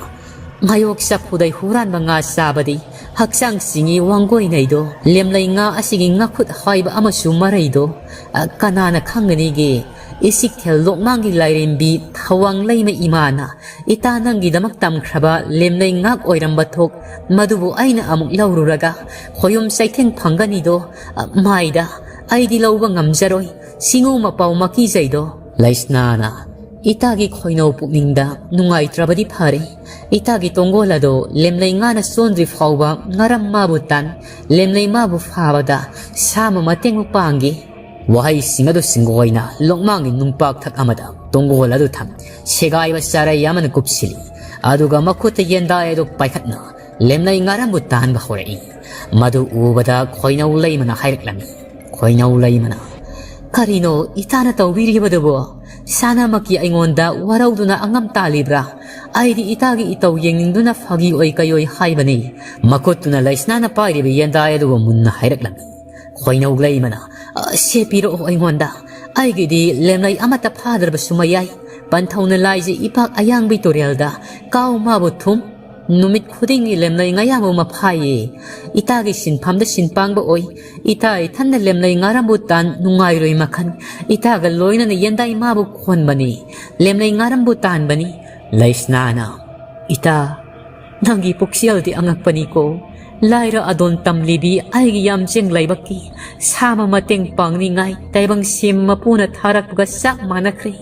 "ꯉꯥꯌꯣꯛ ꯆꯐꯨꯗꯩ ꯍꯨꯔꯥꯟꯕ ꯉꯥ ꯆꯥꯕꯗꯤ ꯍꯛꯆꯥꯡ ꯆꯤꯡꯏ ꯋꯥꯡꯒꯣꯏꯅꯩꯗꯣ, ꯂꯦꯝꯂꯩ ꯉꯥ ꯑꯁꯤꯒꯤ ꯉꯥꯈꯨꯠ ꯍꯥꯏꯕ ꯑꯃꯁꯨ ꯃꯔꯩꯗꯣ, ꯑ, ꯀꯅꯥꯅ ꯈꯪꯒꯅꯤꯒꯦ? ꯏꯁꯤꯛꯊꯦꯜ ꯂꯣꯛꯃꯥꯡꯒꯤ ꯂꯥꯏꯔꯦꯝꯕꯤ ꯊꯋꯥꯡ ꯂꯩꯃ ꯏꯃꯥꯅ ꯏꯇꯥ ꯅꯪꯒꯤꯗꯃꯛ ꯇꯝꯈ꯭ꯔꯕ ꯂꯦꯝꯂꯩ ꯉꯥꯛ ꯑꯣꯏꯔꯝꯕ ꯊꯣꯛ, ꯃꯗꯨꯕꯨ ꯑꯩꯅ ꯑꯃꯨꯛ ꯂꯧꯔꯨꯔꯒ ꯈꯣꯌꯨꯝ ꯆꯩꯊꯦꯡ ꯐꯪꯒꯅꯤꯗꯣ, ꯑ, ꯃꯥꯏꯗ, ꯑꯩꯗꯤ ꯂꯧꯕ ꯉꯝꯖꯔꯣꯏ, ꯁꯤꯡꯉꯨ ꯃꯄꯥꯎ ꯃꯀꯤꯖꯩꯗꯣ"꯫ ꯂꯩꯁꯅꯥꯅ, "ꯏꯇꯥꯒꯤ ꯈꯣꯏꯅꯧ ꯄꯨꯛꯅꯤꯡꯗ ꯅꯨꯡꯉꯥꯏꯇ꯭ꯔꯕꯗꯤ ꯐꯔꯦ꯫ ꯏꯇꯥꯒꯤ ꯇꯣꯡꯒꯣꯜ ꯑꯗꯣ ꯂꯦꯝꯂꯩ ꯉꯥꯅ ꯆꯣꯟꯗ꯭ꯔꯤ ꯐꯥꯎꯕ ꯉꯥꯔꯝ ꯃꯥꯕꯨ ꯇꯥꯟ, ꯂꯦꯝꯂꯩ ꯃꯥꯕꯨ ꯐꯥꯕꯗ ꯁꯥꯃ ꯃꯇꯦꯡ ꯄꯥꯡꯒꯦ"꯫ ꯋꯥꯍꯩꯁꯤꯡ ꯑꯗꯨ ꯁꯤꯡꯒꯣꯏꯅ ꯂꯣꯛꯃꯥꯡꯒꯤ ꯅꯨꯡꯄꯥꯛꯊꯛ ꯑꯃꯗ ꯇꯣꯡꯒꯣꯜ ꯑꯗꯨ ꯊꯝ, ꯁꯦꯒꯥꯏꯕ ꯆꯥꯔꯩ ꯑꯃꯅ ꯀꯨꯞꯁꯤꯜꯂꯤ꯫ ꯑꯗꯨꯒ ꯃꯈꯨꯠꯇ ꯌꯦꯟꯗꯥꯏ ꯑꯗꯨ ꯄꯥꯏꯈꯠꯅ ꯂꯦꯝꯂꯩ ꯉꯥꯔꯝꯕꯨ ꯇꯥꯟꯕ ꯍꯧꯔꯛꯏ꯫ ꯃꯗꯨ ꯎꯕꯗ ꯈꯣꯏꯅꯧ ꯂꯩꯃꯅ ꯍꯥꯏꯔꯛꯂꯝꯃꯤ꯫ ꯈꯣꯏꯅꯧ ꯂꯩꯃꯅ, "ꯀꯔꯤꯅꯣ ꯏꯇꯥꯅ ꯇꯧꯕꯤꯔꯤꯕꯗꯨꯕꯣ? ꯁꯥꯅꯃꯛꯀꯤ ꯑꯩꯉꯣꯟꯗ ꯋꯥꯔꯧꯗꯨꯅ ꯑꯉꯝ ꯇꯥꯜꯂꯤꯕ꯭ꯔꯥ? ꯑꯩꯗꯤ ꯏꯇꯥꯒꯤ ꯏꯇꯧ ꯌꯦꯡꯅꯤꯡꯗꯨꯅ ꯐꯥꯒꯤ ꯑꯣꯏ ꯀꯩꯑꯣꯏ ꯍꯥꯏꯕꯅꯤ"꯫ ꯃꯈꯨꯠꯇꯨꯅ ꯂꯩꯁꯅꯥꯅ ꯄꯥꯏꯔꯤꯕ ꯌꯦꯟꯗꯥꯏ ꯑꯗꯨꯕꯨ ꯃꯨꯟꯅ ꯍꯥꯏꯔꯛꯂꯝꯃꯤ꯫ ꯈꯣꯏꯅꯧ ꯂꯩꯃꯅ, "ꯑ, ꯁꯦ ꯄꯤꯔꯛꯑꯣ ꯑꯩꯉꯣꯟꯗ꯫ ꯑꯩꯒꯤꯗꯤ ꯂꯦꯝꯂꯩ ꯑꯃꯠꯇ ꯐꯥꯗ꯭ꯔꯕꯁꯨ ꯃꯌꯥꯏ꯫ ꯄꯟꯊꯧꯅ ꯂꯥꯏꯖ ꯏꯄꯥꯛ ꯑꯌꯥꯡꯕꯤ ꯇꯨꯔꯦꯜꯗ ꯀꯥꯎ ꯃꯥꯕꯨ ꯊꯨꯝ꯫ ꯅꯨꯃꯤꯠ ꯈꯨꯗꯤꯡꯒꯤ ꯂꯦꯝꯂꯩ ꯉꯥꯌꯥꯝꯕ ꯑꯃ ꯐꯥꯏꯌꯦ꯫ ꯏꯇꯥꯒꯤ ꯁꯤꯟꯐꯝꯗ ꯁꯤꯟꯄꯥꯡꯕ ꯑꯣꯏ꯫ ꯏꯇꯥ ꯏꯊꯟꯗ ꯂꯦꯝꯂꯩ ꯉꯥꯔꯝꯕꯨ ꯇꯥꯟ ꯅꯨꯡꯉꯥꯏꯔꯣꯏ ꯃꯈꯟ꯫ ꯏꯇꯥꯒ ꯂꯣꯏꯅꯅ ꯌꯦꯟꯗꯥꯏ ꯃꯥꯕꯨ ꯈꯣꯟꯕꯅꯤ꯫ ꯂꯦꯝꯂꯩ ꯉꯥꯔꯝꯕꯨ ꯇꯥꯟꯕꯅꯤ"꯫ ꯂꯩꯁꯅꯥꯅ, "ꯏꯇꯥ, ꯅꯪꯒꯤ ꯄꯨꯛꯆꯦꯜꯗꯤ ꯑꯉꯛꯄꯅꯤꯀꯣ꯫ ꯂꯥꯏꯔ ꯑꯗꯣꯟ ꯇꯝꯂꯤꯕꯤ ꯑꯩꯒꯤ ꯌꯥꯝꯖꯦꯡ ꯂꯥꯏꯕꯛꯀꯤ ꯁꯥꯃ ꯃꯇꯦꯡ ꯄꯥꯡꯅꯤꯡꯉꯥꯏ ꯇꯥꯏꯕꯪ ꯁꯦꯝ ꯃꯄꯨꯅ ꯊꯥꯔꯛꯄꯒ ꯆꯞ ꯃꯥꯟꯅꯈ꯭ꯔꯦ꯫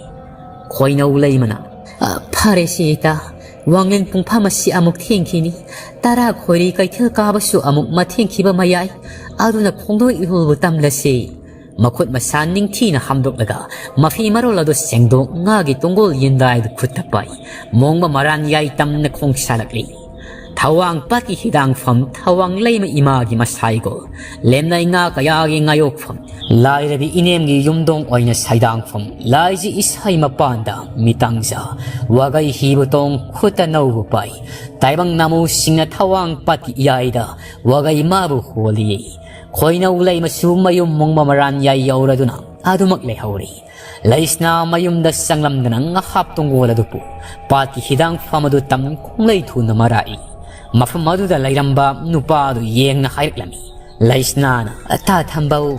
ꯈꯣꯏꯅꯧ ꯂꯩꯃꯅ, "ꯑ, ꯐꯔꯦꯁꯦ ꯏꯇꯥ, ꯋꯥꯡꯂꯦꯟ ꯄꯨꯡꯐꯝ ꯑꯁꯤ ꯑꯃꯨꯛ ꯊꯦꯡꯈꯤꯅꯤ, ꯇꯔꯥ ꯈꯣꯏꯔꯤ ꯀꯩꯊꯦꯜ ꯀꯥꯕꯁꯨ ꯑꯃꯨꯛ ꯃꯊꯦꯡꯈꯤꯕ ꯃꯌꯥꯏ, ꯑꯗꯨꯅ ꯈꯣꯡꯗꯣꯏ ꯏꯍꯨꯜꯕꯨ ꯇꯝꯂꯁꯦ꯫" ꯃꯈꯨꯠ ꯃꯁꯥ ꯅꯤꯡꯊꯤꯅ ꯍꯥꯝꯗꯣꯛꯂꯒ ꯃꯐꯤ ꯃꯔꯣꯜ ꯑꯗꯨ ꯁꯦꯡꯗꯣꯛ ꯉꯥꯒꯤ ꯇꯣꯡꯒꯣꯜ ꯌꯦꯟꯗꯥꯏꯗꯨ ꯈꯨꯠꯇ ꯄꯥꯏ, ꯃꯣꯡꯕ ꯃꯔꯥꯟ ꯌꯥꯏ ꯇꯝꯅ ꯈꯣꯡ ꯁꯥꯂꯛꯂꯤ꯫ ꯊꯋꯥꯡ ꯄꯥꯠꯀꯤ ꯍꯤꯗꯥꯡꯐꯝ, ꯊꯋꯥꯡ ꯂꯩꯃ ꯏꯃꯥꯒꯤ ꯃꯁꯥꯏꯒꯣꯜ, ꯂꯦꯝꯅꯩ ꯉꯥ ꯀꯌꯥꯒꯤ ꯉꯥꯌꯣꯛꯐꯝ, ꯂꯥꯏꯔꯕꯤ ꯏꯅꯦꯝꯒꯤ ꯌꯨꯝꯗꯣꯡ ꯑꯣꯏꯅ ꯁꯩꯗꯥꯡꯐꯝ, ꯂꯥꯏꯖꯤ ꯏꯁꯩ ꯃꯄꯥꯟꯗ ꯃꯤꯇꯥꯡꯖ, ꯋꯥꯒꯩ ꯍꯤꯕꯨ ꯇꯣꯡ ꯈꯨꯠꯇ ꯅꯧꯕ ꯄꯥꯏ, ꯇꯥꯏꯕꯪ ꯅꯥꯃꯨꯁꯤꯡꯅ ꯊꯋꯥꯡ ꯄꯥꯠꯀꯤ ꯏꯌꯥꯏꯗ ꯋꯥꯒꯩ ꯃꯥꯕꯨ ꯍꯣꯜꯂꯤ꯫ ꯈꯣꯏꯅꯧ ꯂꯩꯃꯁꯨ ꯃꯌꯨꯝ ꯃꯣꯡꯕ ꯃꯔꯥꯟ ꯌꯥꯏ ꯌꯧꯔꯗꯨꯅ ꯑꯗꯨꯃꯛ ꯂꯩꯍꯧꯔꯤ꯫ ꯂꯩꯁꯅꯥ ꯃꯌꯨꯝꯗ ꯆꯪꯂꯝꯗꯅ ꯉꯍꯥꯞ ꯇꯣꯡꯒꯣꯜ ꯑꯗꯨꯕꯨ ꯄꯥꯠꯀꯤ ꯍꯤꯗꯥꯡꯐꯝ ꯑꯗꯨ ꯇꯝ ꯈꯣꯡꯂꯩ ꯊꯨꯅ ꯃꯔꯥꯛꯏ꯫ ꯃꯐꯝ ꯑꯗꯨꯗ ꯂꯩꯔꯝꯕ ꯅꯨꯄꯥ ꯑꯗꯨ ꯌꯦꯡꯅ ꯍꯥꯏꯔꯛꯂꯝꯃꯤ꯫ ꯂꯩꯁꯅꯥꯅ, "ꯇꯥ ꯊꯝꯕꯧ,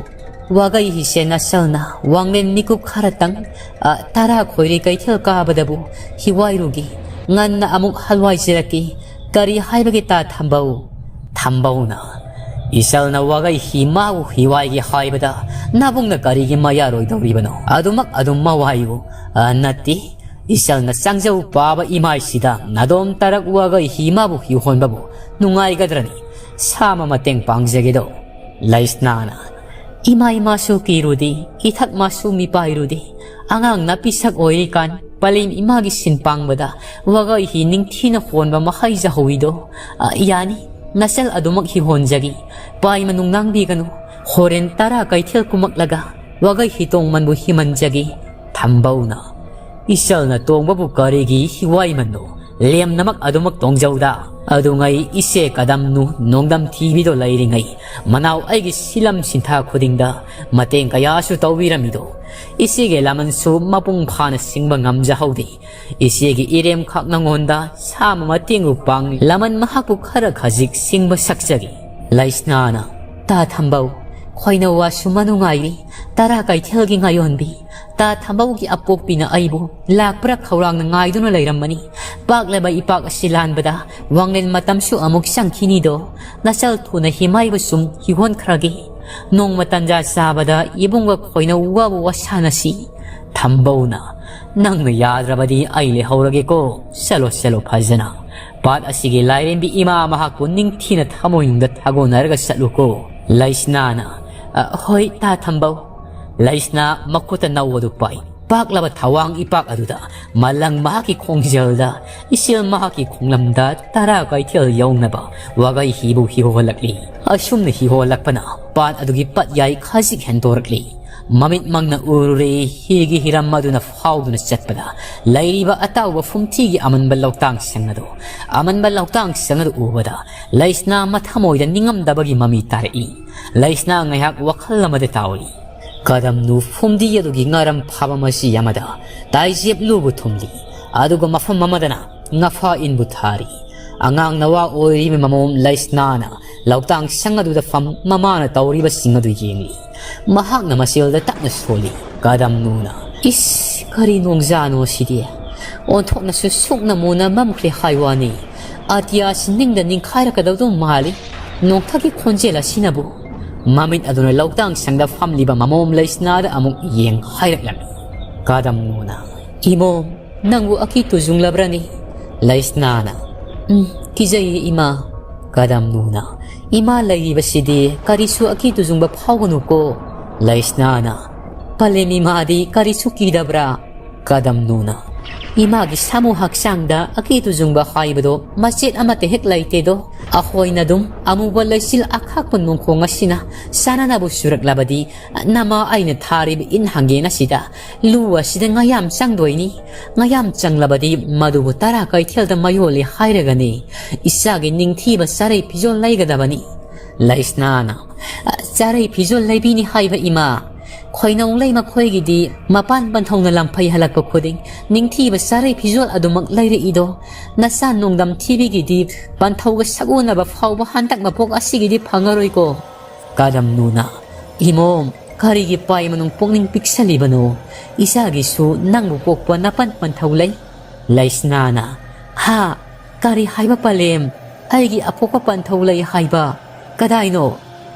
ꯋꯥꯒꯩ ꯍꯤꯁꯦ ꯅꯆꯜꯅ ꯋꯥꯡꯂꯦꯟ ꯃꯤꯀꯨꯞ ꯈꯔꯇꯪ, ꯑ, ꯇꯔꯥ ꯈꯣꯏꯔꯤ ꯀꯩꯊꯦꯜ ꯀꯥꯕꯗꯕꯨ ꯍꯤꯋꯥꯏꯔꯨꯒꯤ, ꯉꯟꯅ ꯑꯃꯨꯛ ꯍꯜꯋꯥꯏꯖꯔꯛꯀꯤ, ꯀꯔꯤ ꯍꯥꯏꯕꯒꯦ ꯇꯥ ꯊꯝꯕꯧ?" ꯊꯝꯕꯧꯅ, "ꯏꯆꯜꯅ ꯋꯥꯒꯩ ꯍꯤ ꯃꯥꯕꯨ ꯍꯤꯋꯥꯏꯒꯤ ꯍꯥꯏꯕꯗ ꯅꯕꯨꯡꯅ ꯀꯔꯤꯒꯤ ꯃꯌꯥꯔꯣꯏꯗꯧꯔꯤꯕꯅꯣ? ꯑꯗꯨꯃꯛ ꯑꯗꯨꯝ ꯃꯋꯥꯏꯌꯨ꯫ ꯑ, ꯅꯠꯇꯦ, ꯏꯆꯜꯅ ꯆꯪꯖꯧ ꯄꯥꯕ ꯏꯃꯥꯏꯁꯤꯗ ꯅꯥꯗꯣꯝ ꯇꯔꯛ ꯋꯥꯒꯩ ꯍꯤ ꯃꯥꯕꯨ ꯍꯤꯍꯣꯟꯕꯕꯨ ꯅꯨꯡꯉꯥꯏꯒꯗ꯭ꯔꯅꯤ? ꯁꯥꯃ ꯃꯇꯦꯡ ꯄꯥꯡꯖꯒꯦꯗꯣ꯫" ꯂꯩꯁꯅꯥꯅ, "ꯏꯃꯥ ꯏꯃꯥꯁꯨ ꯀꯤꯔꯨꯗꯤ, ꯏꯊꯛ ꯃꯥꯁꯨ ꯃꯤꯄꯥꯏꯔꯨꯗꯤ, ꯑꯉꯥꯡ ꯅꯥꯄꯤꯁꯛ ꯑꯣꯏꯔꯤꯀꯥꯟ ꯄꯂꯦꯝ ꯏꯃꯥꯒꯤ ꯁꯤꯟ ꯄꯥꯡꯕꯗ ꯋꯥꯒꯩ ꯍꯤ ꯅꯤꯡꯊꯤꯅ ꯍꯣꯟꯕ ꯃꯍꯩꯖꯍꯧꯋꯤꯗꯣ꯫ ꯑ, ꯌꯥꯅꯤ, ꯅꯆꯜ ꯑꯗꯨꯃꯛ ꯍꯤ ꯍꯣꯟꯖꯒꯦ꯫ ꯄꯥꯏꯃ ꯅꯨꯡꯅꯥꯡꯕꯤꯒꯅꯨ, ꯍꯣꯔꯦꯟ ꯇꯔꯥ ꯀꯩꯊꯦꯜ ꯀꯨꯝꯃꯛꯂꯒ ꯋꯥꯒꯩ ꯍꯤ ꯇꯣꯡꯃꯟꯕꯨ ꯍꯤꯃꯟꯖꯒꯦ꯫" ꯊꯝꯕꯧꯅ, "ꯏꯆꯜꯅ ꯇꯣꯡꯕꯕꯨ ꯀꯔꯤꯒꯤ ꯍꯤꯋꯥꯏꯃꯟꯅꯣ? ꯂꯦꯝꯅꯃꯛ ꯑꯗꯨꯃꯛ ꯇꯣꯡꯖꯧꯗ꯫ ꯑꯗꯨꯉꯩ ꯏꯆꯦ ꯀꯗꯝꯅꯨ ꯅꯣꯡꯗꯝ ꯊꯤꯕꯤꯗꯣ ꯂꯩꯔꯤꯉꯩ ꯃꯅꯥꯎ ꯑꯩꯒꯤ ꯁꯤꯂꯝ ꯁꯤꯟꯊꯥ ꯈꯨꯗꯤꯡꯗ ꯃꯇꯦꯡ ꯀꯌꯥꯁꯨ ꯇꯧꯕꯤꯔꯝꯃꯤꯗꯣ꯫ ꯏꯆꯦꯒꯤ ꯂꯃꯟꯁꯨ ꯃꯄꯨꯡ ꯐꯥꯅ ꯁꯤꯡꯕ ꯉꯝꯖꯍꯧꯗꯦ꯫ ꯏꯆꯦꯒꯤ ꯏꯔꯦꯝꯈꯛ ꯅꯉꯣꯟꯗ ꯁꯥꯃ ꯃꯇꯦꯡꯕꯨ ꯄꯥꯡꯂꯤ꯫ ꯂꯃꯟ ꯃꯍꯥꯛꯄꯨ ꯈꯔ ꯈꯖꯤꯛ ꯁꯤꯡꯕ ꯁꯛꯆꯒꯦ꯫" ꯂꯩꯁꯅꯥꯅ, "ꯇꯥ ꯊꯝꯕꯧ, ꯈꯣꯏꯅꯧ ꯋꯥꯁꯨ ꯃꯅꯨꯡꯉꯥꯏꯔꯤ, ꯇꯔꯥ ꯀꯩꯊꯦꯜꯒꯤ ꯉꯥꯌꯣꯟꯕꯤ, ꯇꯥ ꯊꯝꯕꯧꯒꯤ ꯑꯄꯣꯛꯄꯤꯅ ꯑꯩꯕꯨ ꯂꯥꯛꯄ꯭ꯔꯥ ꯈꯧꯔꯥꯡꯅ ꯉꯥꯏꯗꯨꯅ ꯂꯩꯔꯝꯕꯅꯤ꯫ ꯄꯥꯛꯂꯕ ꯏꯄꯥꯛ ꯑꯁꯤ ꯂꯥꯟꯕꯗ ꯋꯥꯡꯂꯦꯟ ꯃꯇꯝꯁꯨ ꯑꯃꯨꯛ ꯆꯪꯈꯤꯅꯤꯗꯣ꯫ ꯅꯆꯜ ꯊꯨꯅ ꯍꯤꯃꯥꯏꯕ ꯁꯨꯝ ꯍꯤꯍꯣꯟꯈ꯭ꯔꯒꯦ꯫ ꯅꯣꯡꯃ ꯇꯟꯖꯥ ꯆꯥꯕꯗ ꯏꯕꯨꯡꯒ ꯈꯣꯏꯅꯧ ꯋꯥꯕ ꯋꯥꯁꯥꯟꯅꯁꯤ꯫ ꯊꯝꯕꯧꯅ, "ꯅꯪꯅ ꯌꯥꯗ꯭ꯔꯕꯗꯤ ꯑꯩ ꯂꯩꯍꯧꯔꯒꯦꯀꯣ꯫ ꯆꯠꯂꯣ, ꯆꯠꯂꯣ ꯐꯖꯅ꯫ ꯄꯥꯠ ꯑꯁꯤꯒꯤ ꯂꯥꯏꯔꯦꯝꯕꯤ ꯏꯃꯥ ꯃꯍꯥꯛꯄꯨ ꯅꯤꯡꯊꯤꯅ ꯊꯃꯣꯏꯅꯨꯡꯗ ꯊꯥꯒꯣꯟꯅꯔꯒ ꯆꯠꯂꯨꯀꯣ꯫" ꯂꯩꯁꯅꯥꯅ, "ꯑ, ꯍꯣꯏ, ꯇꯥ ꯊꯝꯕꯧ꯫" ꯂꯩꯁꯅꯥ ꯃꯈꯨꯠꯇ ꯅꯧ ꯑꯗꯨ ꯄꯥꯏ꯫ ꯄꯥꯛꯂꯕ ꯊꯋꯥꯡ ꯏꯄꯥꯛ ꯑꯗꯨꯗ ꯃꯂꯪ ꯃꯍꯥꯛꯀꯤ ꯈꯣꯡꯖꯦꯜꯗ, ꯏꯆꯦꯜ ꯃꯍꯥꯛꯀꯤ ꯈꯣꯡꯂꯝꯗ ꯇꯔꯥ ꯀꯩꯊꯦꯜ ꯌꯧꯅꯕ ꯋꯥꯒꯩ ꯍꯤꯕꯨ ꯍꯤꯍꯣꯜꯂꯛꯂꯤ꯫ ꯑꯁꯨꯝꯅ ꯍꯤꯍꯣꯜꯂꯛꯄꯅ ꯄꯥꯠ ꯑꯗꯨꯒꯤ ꯄꯠꯌꯥꯏ ꯈꯖꯤꯛ ꯍꯦꯟꯗꯣꯔꯛꯂꯤ꯫ ꯃꯃꯤꯠ ꯃꯪꯅ ꯎꯔꯨꯔꯦ, ꯍꯤꯒꯤ ꯍꯤꯔꯝ ꯑꯗꯨꯅ ꯐꯥꯎꯗꯨꯅ ꯆꯠꯄꯗ ꯂꯩꯔꯤꯕ ꯑꯇꯥꯎꯕ ꯐꯨꯝꯊꯤꯒꯤ ꯑꯃꯟꯕ ꯂꯧꯇꯥꯡꯁꯪ ꯑꯗꯨ, ꯑꯃꯟꯕ ꯂꯧꯇꯥꯡꯁꯪ ꯑꯗꯨ ꯎꯕꯗ ꯂꯩꯁꯅꯥ ꯃꯊꯃꯣꯏꯗ ꯅꯤꯡꯉꯝꯗꯕꯒꯤ ꯃꯃꯤ ꯇꯥꯔꯛꯏ꯫ ꯂꯩꯁꯅꯥ ꯉꯥꯏꯍꯥꯛ ꯋꯥꯈꯜ ꯑꯃꯗ ꯇꯥꯎꯔꯤ꯫ ꯀꯗꯝꯅꯨ ꯐꯨꯝꯗꯤ ꯑꯗꯨꯒꯤ ꯉꯥꯔꯝ ꯐꯥꯕ ꯃꯁꯤ ꯑꯃꯗ ꯇꯥꯏꯖꯦꯞ ꯂꯨꯕ ꯊꯨꯝꯂꯤ꯫ ꯑꯗꯨꯒ ꯃꯐꯝ ꯑꯃꯗꯅ ꯉꯐꯥ ꯏꯟꯕꯨ ꯊꯥꯔꯤ꯫ ꯑꯉꯥꯡ ꯅꯋꯥ ꯑꯣꯏꯔꯤꯕ ꯃꯃꯣꯝ ꯂꯩꯁꯅꯥꯅ ꯂꯧꯇꯥꯡ ꯁꯪ ꯑꯗꯨꯗ ꯐꯝ ꯃꯃꯥꯅ ꯇꯧꯔꯤꯕꯁꯤꯡ ꯑꯗꯨ ꯌꯦꯡꯂꯤ꯫ ꯃꯍꯥꯛꯅ ꯃꯁꯦꯜꯗ ꯇꯞꯅ ꯁꯣꯜꯂꯤ꯫ ꯀꯗꯝꯅꯨꯅ, "ꯏꯁ, ꯀꯔꯤ ꯅꯣꯡꯖꯥꯅꯣ ꯁꯤꯗꯤ? ꯑꯣꯟꯊꯣꯛꯅꯁꯨ ꯁꯨꯛꯅ ꯃꯨꯅ ꯃꯝꯈ꯭ꯔꯦ ꯍꯥꯏ ꯋꯥꯅꯤ꯫ ꯑꯇꯤꯌꯥꯁꯤ ꯅꯤꯡꯗ ꯅꯤꯡꯈꯥꯏꯔꯛꯀꯗꯧꯗꯧ ꯃꯥꯜꯂꯤ꯫ ꯅꯣꯡꯊꯛꯀꯤ ꯈꯣꯟꯖꯦꯜ ꯑꯁꯤꯅꯕꯨ?" ꯃꯃꯤꯠ ꯑꯗꯨꯅ ꯂꯧꯇꯥꯡ ꯁꯪꯗ ꯐꯝꯂꯤꯕ ꯃꯃꯣꯝ ꯂꯩꯁꯅꯥꯗ ꯑꯃꯨꯛ ꯌꯦꯡ ꯍꯥꯏꯔꯛꯂꯝꯃꯤ꯫ ꯀꯗꯝꯅꯨꯅ, "ꯏꯃꯣꯝ, ꯅꯪꯕꯨ ꯑꯀꯤ ꯇꯨꯖꯨꯡꯂꯕ꯭ꯔꯅꯤ?" ꯂꯩꯁꯅꯥꯅ, "ꯎꯝ, ꯀꯤꯖꯩꯌꯦ ꯏꯃꯥ꯫" ꯀꯗꯝꯅꯨꯅ, "ꯏꯃꯥ ꯂꯩꯔꯤꯕꯁꯤꯗꯤ ꯀꯔꯤꯁꯨ ꯑꯀꯤ ꯇꯨꯖꯨꯡꯕ ꯐꯥꯎꯒꯅꯨꯀꯣ꯫" ꯂꯩꯁꯅꯥꯅ, "ꯄꯂꯦꯝ ꯏꯃꯥꯗꯤ ꯀꯔꯤꯁꯨ ꯀꯤꯗꯕ꯭ꯔꯥ?" ꯀꯗꯝꯅꯨꯅ, "ꯏꯃꯥꯒꯤ ꯁꯥꯃꯨ ꯍꯛꯆꯥꯡꯗ ꯑꯀꯤ ꯇꯨꯖꯨꯡꯕ ꯍꯥꯏꯕꯗꯣ ꯃꯆꯦꯠ ꯑꯃꯠꯇ ꯍꯦꯛ ꯂꯩꯇꯦꯗꯣ꯫ ꯑꯩꯈꯣꯏꯅ ꯑꯗꯨꯝ ꯑꯃꯨꯕ ꯂꯩꯆꯤꯜ ꯑꯈꯥꯛꯄ ꯅꯣꯡꯈꯣꯡ ꯑꯁꯤꯅ ꯆꯥꯅꯅꯕ ꯆꯨꯔꯛꯂꯕꯗꯤ, ꯅꯃꯥ ꯑꯩꯅ ꯊꯥꯔꯤꯕ ꯏꯟ ꯍꯪꯒꯦꯟ ꯑꯁꯤꯗ ꯂꯨ ꯑꯁꯤꯗ ꯉꯥꯌꯥꯝ ꯆꯪꯗꯣꯏꯅꯤ꯫ ꯉꯥꯌꯥꯝ ꯆꯪꯂꯕꯗꯤ ꯃꯗꯨꯕꯨ ꯇꯔꯥ ꯀꯩꯊꯦꯜꯗ ꯃꯌꯣꯜꯂꯤ ꯍꯥꯏꯔꯒꯅꯤ꯫ ꯏꯆꯥꯒꯤ ꯅꯤꯡꯊꯤꯕ ꯆꯥꯔꯩ ꯐꯤꯖꯣꯜ ꯂꯩꯒꯗꯕꯅꯤ꯫" ꯂꯩꯁꯅꯥꯅ, "ꯆꯥꯔꯩ ꯐꯤꯖꯣꯜ ꯂꯩꯕꯤꯅꯤ ꯍꯥꯏꯕ ꯏꯃꯥ? ꯈꯣꯏꯅꯧ ꯂꯩ ꯃꯈꯣꯏꯒꯤꯗꯤ ꯃꯄꯥꯟ ꯄꯟꯊꯧꯅ ꯂꯝꯐꯩ ꯍꯜꯂꯛꯄ ꯈꯨꯗꯤꯡ ꯅꯤꯡꯊꯤꯕ ꯆꯥꯔꯩ ꯐꯤꯖꯣꯜ ꯑꯗꯨꯃꯛ ꯂꯩꯔꯛꯏꯗꯣ꯫ ꯅꯆꯥ ꯅꯣꯡꯗꯝ ꯊꯤꯕꯤꯒꯤꯗꯤ ꯄꯟꯊꯧꯒ ꯁꯛꯎꯅꯕ ꯐꯥꯎꯕ ꯍꯟꯗꯛ ꯃꯄꯣꯛ ꯑꯁꯤꯒꯤꯗꯤ ꯐꯪꯉꯔꯣꯏꯀꯣ꯫" ꯀꯗꯝꯅꯨꯅ, "ꯏꯃꯣꯝ, ꯀꯔꯤꯒꯤ ꯄꯥꯏ ꯃꯅꯨꯡ ꯄꯨꯛꯅꯤꯡ ꯄꯤꯛꯁꯜꯂꯤꯕꯅꯣ? ꯏꯆꯥꯒꯤꯁꯨ ꯅꯪꯕꯨ ꯄꯣꯛꯄ ꯅꯄꯟ ꯄꯟꯊꯧ ꯂꯩ꯫" ꯂꯩꯁꯅꯥꯅ, ꯍꯥ? ꯀꯔꯤ ꯍꯥꯏꯕ ꯄꯂꯦꯝ? ꯑꯩꯒꯤ ꯑꯄꯣꯛꯄ ꯄꯟꯊꯧ ꯂꯩ ꯍꯥꯏꯕ? ꯀꯗꯥꯏꯅꯣ?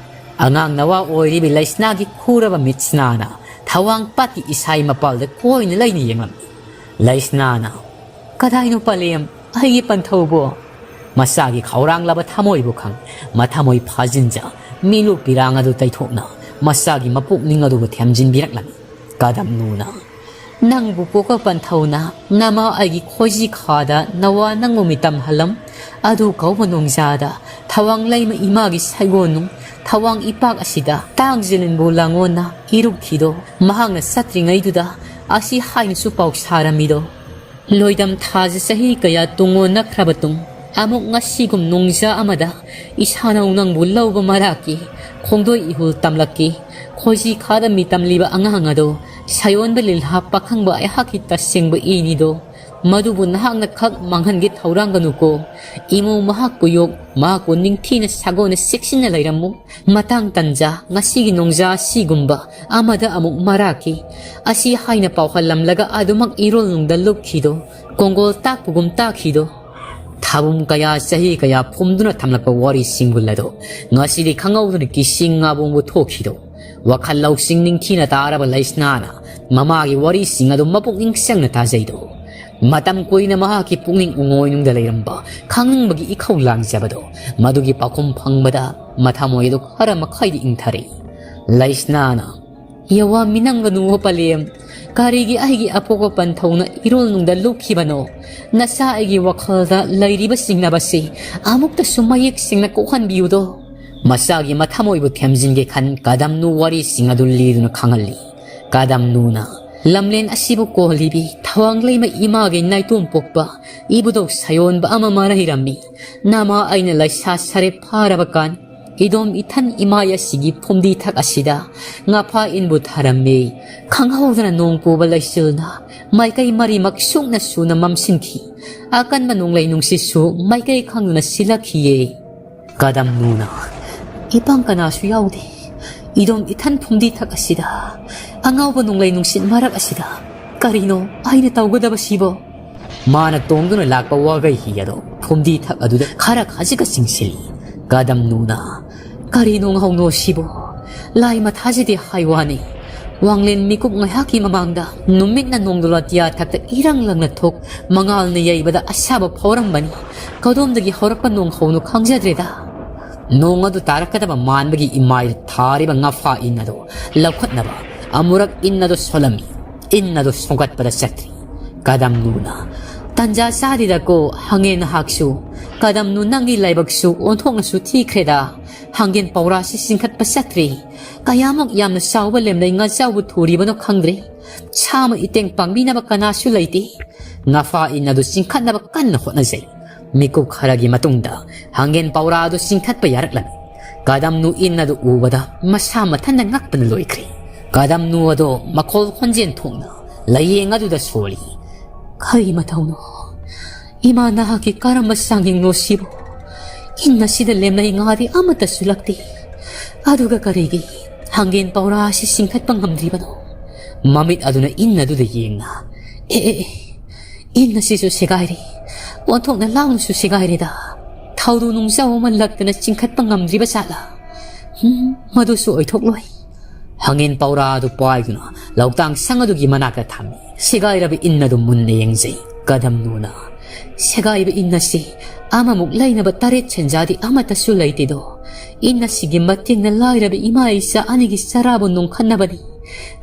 ꯑꯉꯥꯡ ꯅꯋꯥ ꯑꯣꯏꯔꯤꯕꯤ ꯂꯩꯁꯅꯥꯒꯤ ꯈꯨꯔꯕ ꯃꯤꯠꯁꯅꯥꯅ ꯊꯋꯥꯡ ꯄꯥꯠꯀꯤ ꯏꯁꯥꯏ ꯃꯄꯥꯜꯗ ꯀꯣꯏꯅ ꯂꯩꯅ ꯌꯦꯡꯂꯝꯃꯤ꯫ ꯂꯩꯁꯅꯥꯅ, "ꯀꯗꯥꯏꯅꯣ ꯄꯂꯦꯝ? ꯑꯩꯒꯤ ꯄꯟꯊꯧꯕꯣ?" ꯃꯆꯥꯒꯤ ꯈꯧꯔꯥꯡꯂꯕ ꯊꯃꯣꯏꯕꯨ ꯈꯪ, ꯃꯊꯃꯣꯏ ꯐꯥꯖꯤꯟꯖ, ꯃꯤꯠꯂꯨ ꯄꯤꯔꯥꯡ ꯑꯗꯨ ꯇꯩꯊꯣꯛꯅ ꯃꯆꯥꯒꯤ ꯃꯄꯨꯛꯅꯤꯡ ꯑꯗꯨꯕꯨ ꯊꯦꯝꯖꯤꯟꯕꯤꯔꯛꯂꯝꯃꯤ꯫ ꯀꯗꯝꯅꯨꯅ, "ꯅꯪꯕꯨ ꯄꯣꯛꯄ ꯄꯟꯊꯧꯅ ꯅꯃꯥ ꯑꯩꯒꯤ ꯈꯣꯏꯖꯤ ꯈꯥꯗ ꯅꯋꯥ ꯅꯪꯕꯨ ꯃꯤꯇꯝ ꯍꯜꯂꯝ꯫ ꯑꯗꯨ ꯀꯧꯕ ꯅꯣꯡꯖꯥꯗ ꯊꯋꯥꯡ ꯂꯩꯃ ꯏꯃꯥꯒꯤ ꯁꯩꯒꯣꯟꯅꯨꯡ ꯊꯋꯥꯡ ꯏꯄꯥꯛ ꯑꯁꯤꯗ ꯇꯥꯡꯖꯤꯂꯤꯟꯕꯨ ꯂꯥꯡꯉꯣꯟꯅ ꯏꯔꯨꯛꯈꯤꯗꯣ꯫ ꯃꯍꯥꯛꯅ ꯆꯠꯇ꯭ꯔꯤꯉꯩꯗꯨꯗ ꯑꯁꯤ ꯍꯥꯏꯅꯁꯨ ꯄꯥꯎ ꯁꯥꯔꯝꯃꯤꯗꯣ꯫ ꯂꯣꯏꯗꯝ ꯊꯥꯁꯦ ꯆꯍꯤ ꯀꯌꯥ ꯇꯨꯡ ꯑꯣꯟꯅꯈ꯭ꯔꯕ ꯇꯨꯡ ꯑꯃꯨꯛ ꯉꯁꯤꯒꯨꯝ ꯅꯣꯡꯖꯥ ꯑꯃꯗ ꯏꯁꯥꯅꯧ ꯅꯪꯕꯨ ꯂꯧꯕ ꯃꯔꯥꯛꯀꯤ ꯈꯣꯡꯗꯣꯏ ꯏꯍꯨꯜ ꯇꯝꯂꯛꯀꯤ꯫ ꯈꯣꯏꯖꯤ ꯈꯥꯗ ꯃꯤ ꯇꯝꯂꯤꯕ ꯑꯉꯥꯡ ꯑꯗꯣ ꯁꯥꯌꯣꯟꯕ ꯂꯤꯜꯍꯥ ꯄꯥꯈꯪꯕ ꯑꯩꯍꯥꯛꯀꯤ ꯇꯁꯦꯡꯕ ꯏꯅꯤꯗꯣ꯫ ꯃꯗꯨꯕꯨ ꯅꯍꯥꯛꯅ ꯈꯛ ꯃꯥꯡꯍꯟꯒꯦ ꯊꯧꯔꯥꯡꯒꯅꯨꯀꯣ꯫ ꯏꯃꯧ ꯃꯍꯥꯛꯄꯨ ꯌꯣꯛ, ꯃꯍꯥꯛꯄꯨ ꯅꯤꯡꯊꯤꯅ ꯁꯥꯒꯣꯟꯅ ꯆꯦꯛꯁꯤꯟꯅ ꯂꯩꯔꯝꯃꯨ꯫ ꯃꯇꯥꯡ ꯇꯟꯖꯥ ꯉꯁꯤꯒꯤ ꯅꯣꯡꯖꯥ ꯑꯁꯤꯒꯨꯝꯕ ꯑꯃꯗ ꯑꯃꯨꯛ ꯃꯔꯥꯛꯀꯤ ꯑꯁꯤ ꯍꯥꯏꯅ ꯄꯥꯎꯍꯜꯂꯝꯂꯒ ꯑꯗꯨꯃꯛ ꯏꯔꯣꯜꯅꯨꯡꯗ ꯂꯨꯞꯈꯤꯗꯣ꯫ ꯀꯣꯡꯒꯣꯜ ꯇꯥꯛꯄꯒꯨꯝ ꯇꯥꯛꯈꯤꯗꯣ꯫ ꯊꯥꯕꯨꯝ ꯀꯌꯥ ꯆꯍꯤ ꯀꯌꯥ ꯐꯨꯝꯗꯨꯅ ꯊꯝꯂꯛꯄ ꯋꯥꯔꯤ ꯁꯤꯡꯒꯨꯜ ꯑꯗꯣ ꯉꯁꯤꯗꯤ ꯈꯪꯍꯧꯗꯅ ꯀꯤꯁꯤꯡ ꯉꯥꯕꯣꯡꯕꯨ ꯊꯣꯛꯈꯤꯗꯣ꯫ ꯋꯥꯈꯜ ꯂꯧꯁꯤꯡ ꯅꯤꯡꯊꯤꯅ ꯇꯥꯔꯕ ꯂꯩꯁꯅꯥꯅ ꯃꯃꯥꯒꯤ ꯋꯥꯔꯤꯁꯤꯡ ꯑꯗꯨ ꯃꯄꯨꯛꯅꯤꯡ ꯆꯪꯅ ꯇꯥꯖꯩꯗꯣ꯫ ꯃꯇꯝ ꯀꯨꯏꯅ ꯃꯍꯥꯛꯀꯤ ꯄꯨꯛꯅꯤꯡ ꯎꯉꯣꯏꯅꯨꯡꯗ ꯂꯩꯔꯝꯕ ꯈꯪꯅꯤꯡꯕꯒꯤ ꯏꯈꯧ ꯂꯥꯡꯖꯕꯗꯣ ꯃꯗꯨꯒꯤ ꯄꯥꯎꯈꯨꯝ ꯐꯪꯕꯗ ꯃꯊꯃꯣꯏ ꯑꯗꯨ ꯈꯔ ꯃꯈꯩꯗꯤ ꯏꯪꯊꯔꯛꯏ꯫ ꯂꯩꯁꯅꯥꯅ, "ꯌꯥꯋꯥ ꯃꯤꯅꯝꯒꯅꯨ ꯍꯣ ꯄꯂꯦꯝ꯫ ꯀꯔꯤꯒꯤ ꯑꯩꯒꯤ ꯑꯄꯣꯛꯄ ꯄꯟꯊꯧꯅ ꯏꯔꯣꯜꯅꯨꯡꯗ ꯂꯨꯞꯈꯤꯕꯅꯣ? ꯅꯆꯥ ꯑꯩꯒꯤ ꯋꯥꯈꯜꯗ ꯂꯩꯔꯤꯕ ꯆꯤꯡꯅꯕꯁꯤ ꯑꯃꯨꯛꯇꯁꯨ ꯃꯌꯦꯛ ꯁꯦꯡꯅ ꯀꯣꯛꯍꯟꯕꯤꯌꯨꯗꯣ꯫" ꯃꯆꯥꯒꯤ ꯃꯊꯃꯣꯏꯕꯨ ꯊꯦꯝꯖꯤꯟꯒꯦ ꯈꯟ ꯀꯗꯝꯅꯨ ꯋꯥꯔꯤꯁꯤꯡ ꯑꯗꯨ ꯂꯤꯗꯨꯅ ꯈꯪꯍꯜꯂꯤ꯫ ꯀꯗꯝꯅꯨꯅ, "ꯂꯝꯂꯦꯟ ꯑꯁꯤꯕꯨ ꯀꯣꯜꯂꯤꯕꯤ ꯊꯋꯥꯡ ꯂꯩꯃ ꯏꯃꯥꯒꯤ ꯅꯥꯏꯇꯣꯝ ꯄꯣꯛꯄ ꯏꯕꯨꯙꯧ ꯁꯥꯌꯣꯟꯕ ꯑꯃ ꯃꯔꯩꯔꯝꯃꯤ꯫ ꯅꯃꯥ ꯑꯩꯅ ꯂꯩꯁꯥ ꯁꯔꯦꯞ ꯐꯥꯔꯕ ꯀꯥꯟ ꯏꯗꯣꯝ ꯏꯊꯟ ꯏꯃꯥ ꯑꯁꯤꯒꯤ ꯐꯨꯝꯗꯤ ꯊꯛ ꯑꯁꯤꯗ ꯉꯥꯐꯥ ꯏꯟꯕꯨ ꯊꯥꯔꯝꯃꯤ꯫ ꯈꯪꯍꯧꯗꯅ ꯅꯣꯡ ꯄꯨꯕ ꯂꯩꯆꯤꯜꯅ ꯃꯥꯏꯀꯩ ꯃꯔꯤꯃꯛ ꯁꯨꯛꯅ ꯁꯨꯅ ꯃꯝꯁꯤꯟꯈꯤ꯫ ꯑꯀꯟꯕ ꯅꯣꯡꯂꯩ ꯅꯨꯡꯁꯤꯠꯁꯨ ꯃꯥꯏꯀꯩ ꯈꯪꯗꯅ ꯁꯤꯜꯂꯛꯈꯤꯌꯦ꯫" ꯀꯗꯝꯅꯨꯅ, "ꯏꯄꯥꯡ ꯀꯅꯥꯁꯨ ꯌꯥꯎꯗꯦ꯫ ꯏꯗꯣꯝ ꯏꯊꯟ ꯐꯨꯝꯗꯤ ꯊꯛ ꯑꯁꯤꯗ, ꯑꯉꯥꯎꯕ ꯅꯣꯡꯂꯩ ꯅꯨꯡꯁꯤꯠ ꯃꯔꯛ ꯑꯁꯤꯗ ꯀꯔꯤꯅꯣ ꯑꯩꯅ ꯇꯧꯒꯗꯕꯁꯤꯕꯣ?" ꯃꯥꯅ ꯇꯣꯡꯗꯨꯅ ꯂꯥꯛꯄ ꯋꯥꯒꯩ ꯍꯤ ꯑꯗꯣ ꯐꯨꯝꯗꯤ ꯊꯛ ꯑꯗꯨꯗ ꯈꯔ ꯈꯖꯤꯛꯀ ꯆꯤꯡꯁꯤꯜꯂꯤ꯫ ꯀꯗꯝꯅꯨꯅ, "ꯀꯔꯤ ꯅꯣꯡꯍꯧꯅꯣ ꯁꯤꯕꯣ? ꯂꯥꯏ ꯃꯊꯥꯁꯤꯗꯤ ꯍꯥꯏ ꯋꯥꯅꯤ꯫ ꯋꯥꯡꯂꯦꯟ ꯃꯤꯀꯨꯞ ꯉꯥꯏꯍꯥꯛꯀꯤ ꯃꯃꯥꯡꯗ ꯅꯨꯃꯤꯠꯅ ꯅꯣꯡꯗꯣꯜ ꯑꯇꯤꯌꯥ ꯊꯛꯇ ꯏꯔꯪ ꯂꯪꯅ ꯊꯣꯛ, ꯃꯉꯥꯜꯅ ꯌꯩꯕꯗ ꯑꯁꯥꯕ ꯐꯥꯎꯔꯝꯕꯅꯤ꯫ ꯀꯗꯣꯝꯗꯒꯤ ꯍꯧꯔꯛꯄ ꯅꯣꯡꯍꯧꯅꯣ ꯈꯪꯖꯗ꯭ꯔꯦꯗ꯫ ꯅꯣꯡ ꯑꯗꯨ ꯇꯥꯔꯛꯀꯗꯕ ꯃꯥꯟꯕꯒꯤ ꯏꯃꯥꯏꯗ ꯊꯥꯔꯤꯕ ꯉꯥꯐꯥ ꯏꯟ ꯑꯗꯨ ꯂꯧꯈꯠꯅꯕ ꯑꯃꯨꯔꯛ ꯏꯟ ꯑꯗꯨ ꯁꯣꯜꯂꯝꯃꯤ꯫ ꯏꯟ ꯑꯗꯨ ꯁꯣꯟꯒꯠꯄꯗ ꯆꯠꯇ꯭ꯔꯤ꯫ ꯀꯗꯝꯅꯨꯅ, "ꯇꯟꯖꯥ ꯆꯥꯗꯦꯗꯀꯣ, ꯍꯪꯉꯦ ꯅꯍꯥꯛꯁꯨ꯫ ꯀꯗꯝꯅꯨ, ꯅꯪꯒꯤ ꯂꯥꯏꯕꯛꯁꯨ ꯑꯣꯟꯊꯣꯛꯅꯁꯨ ꯊꯤꯈ꯭ꯔꯦꯗ꯫ ꯍꯪꯒꯦꯟ ꯄꯧꯔꯥꯁꯤ ꯆꯤꯡꯈꯠꯄ ꯆꯠꯇ꯭ꯔꯤ꯫ ꯀꯌꯥꯃꯨꯛ ꯌꯥꯝꯅ ꯆꯥꯎꯕ ꯂꯦꯝꯂꯩ ꯉꯥꯖꯥꯎꯕꯨ ꯊꯨꯔꯤꯕꯅꯣ ꯈꯪꯗ꯭ꯔꯦ꯫ ꯁꯥ ꯑꯃ ꯏꯇꯦꯡ ꯄꯥꯡꯕꯤꯅꯕ ꯀꯅꯥꯁꯨ ꯂꯩꯇꯦ꯫" ꯉꯥꯐꯥ ꯏꯟ ꯑꯗꯨ ꯆꯤꯡꯈꯠꯅꯕ ꯀꯟꯅ ꯍꯣꯠꯅꯖꯩ꯫ ꯃꯤꯀꯨꯞ ꯈꯔꯒꯤ ꯃꯇꯨꯡꯗ ꯍꯪꯒꯦꯟ ꯄꯧꯔꯥ ꯑꯗꯨ ꯆꯤꯡꯈꯠꯄ ꯌꯥꯔꯛꯂꯝꯃꯤ꯫ ꯀꯗꯝꯅꯨ ꯏꯟ ꯑꯗꯨ ꯎꯕꯗ ꯃꯁꯥ ꯃꯊꯟꯇ ꯉꯛꯄꯅ ꯂꯣꯏꯈ꯭ꯔꯦ꯫ ꯀꯗꯝꯅꯨ ꯑꯗꯣ ꯃꯈꯣꯜ ꯈꯣꯟꯖꯦꯜ ꯊꯣꯛꯅ ꯂꯥꯏꯌꯦꯡ ꯑꯗꯨꯗ ꯁꯣꯜꯂꯤ꯫ "ꯀꯔꯤ ꯃꯇꯧꯅꯣ? ꯏꯃꯥ ꯅꯍꯥꯛꯀꯤ ꯀꯔꯝꯕ ꯆꯥꯡꯌꯦꯡꯅꯣ ꯁꯤꯕꯨ? ꯏꯟ ꯑꯁꯤꯗ ꯂꯦꯝꯂꯩ ꯉꯥꯗꯤ ꯑꯃꯠꯇꯁꯨ ꯂꯛꯇꯦ꯫ ꯑꯗꯨꯒ ꯀꯔꯤꯒꯤ ꯍꯪꯒꯦꯟ ꯄꯧꯔꯥ ꯑꯁꯤ ꯆꯤꯡꯈꯠꯄ ꯉꯝꯗ꯭ꯔꯤꯕꯅꯣ?" ꯃꯃꯤꯠ ꯑꯗꯨꯅ ꯏꯟ ꯑꯗꯨꯗ ꯌꯦꯡꯅ, "ꯑꯦ, ꯑꯦ, ꯑꯦ, ꯏꯟ ꯑꯁꯤꯁꯨ ꯁꯦꯒꯥꯏꯔꯦ꯫ ꯑꯣꯟꯊꯣꯛꯅ ꯂꯥꯎꯅꯁꯨ ꯁꯦꯒꯥꯏꯔꯦꯗ꯫ ꯊꯧꯗꯨ ꯅꯨꯡꯖꯥꯎ ꯑꯃ ꯂꯛꯇꯅ ꯆꯤꯡꯈꯠꯄ ꯉꯝꯗ꯭ꯔꯤꯕ ꯖꯥꯠꯂꯥ? ꯎꯝ, ꯃꯗꯨꯁꯨ ꯑꯣꯏꯊꯣꯛꯂꯣꯏ꯫" ꯍꯪꯉꯦꯟ ꯄꯧꯔꯥ ꯑꯗꯨ ꯄꯥꯏꯗꯨꯅ ꯂꯧꯇꯥꯡ ꯁꯪ ꯑꯗꯨꯒꯤ ꯃꯅꯥꯛꯇ ꯊꯝꯃꯤ꯫ ꯁꯦꯒꯥꯏꯔꯕ ꯏꯟ ꯑꯗꯨ ꯃꯨꯟꯅ ꯌꯦꯡꯖꯩ ꯀꯗꯝꯅꯨꯅ꯫ "ꯁꯦꯒꯥꯏꯕ ꯏꯟ ꯑꯁꯤ ꯑꯃꯃꯨꯛ ꯂꯩꯅꯕ ꯇꯔꯦꯠ ꯁꯦꯟꯖꯥꯗꯤ ꯑꯃꯠꯇꯁꯨ ꯂꯩꯇꯦꯗꯣ꯫ ꯏꯟ ꯑꯁꯤꯒꯤ ꯃꯇꯦꯡꯅ ꯂꯥꯏꯔꯕ ꯏꯃꯥ ꯏꯆꯥ ꯑꯅꯤꯒꯤ ꯆꯔꯥꯕꯨ ꯅꯣꯡꯈꯠꯅꯕꯅꯤ꯫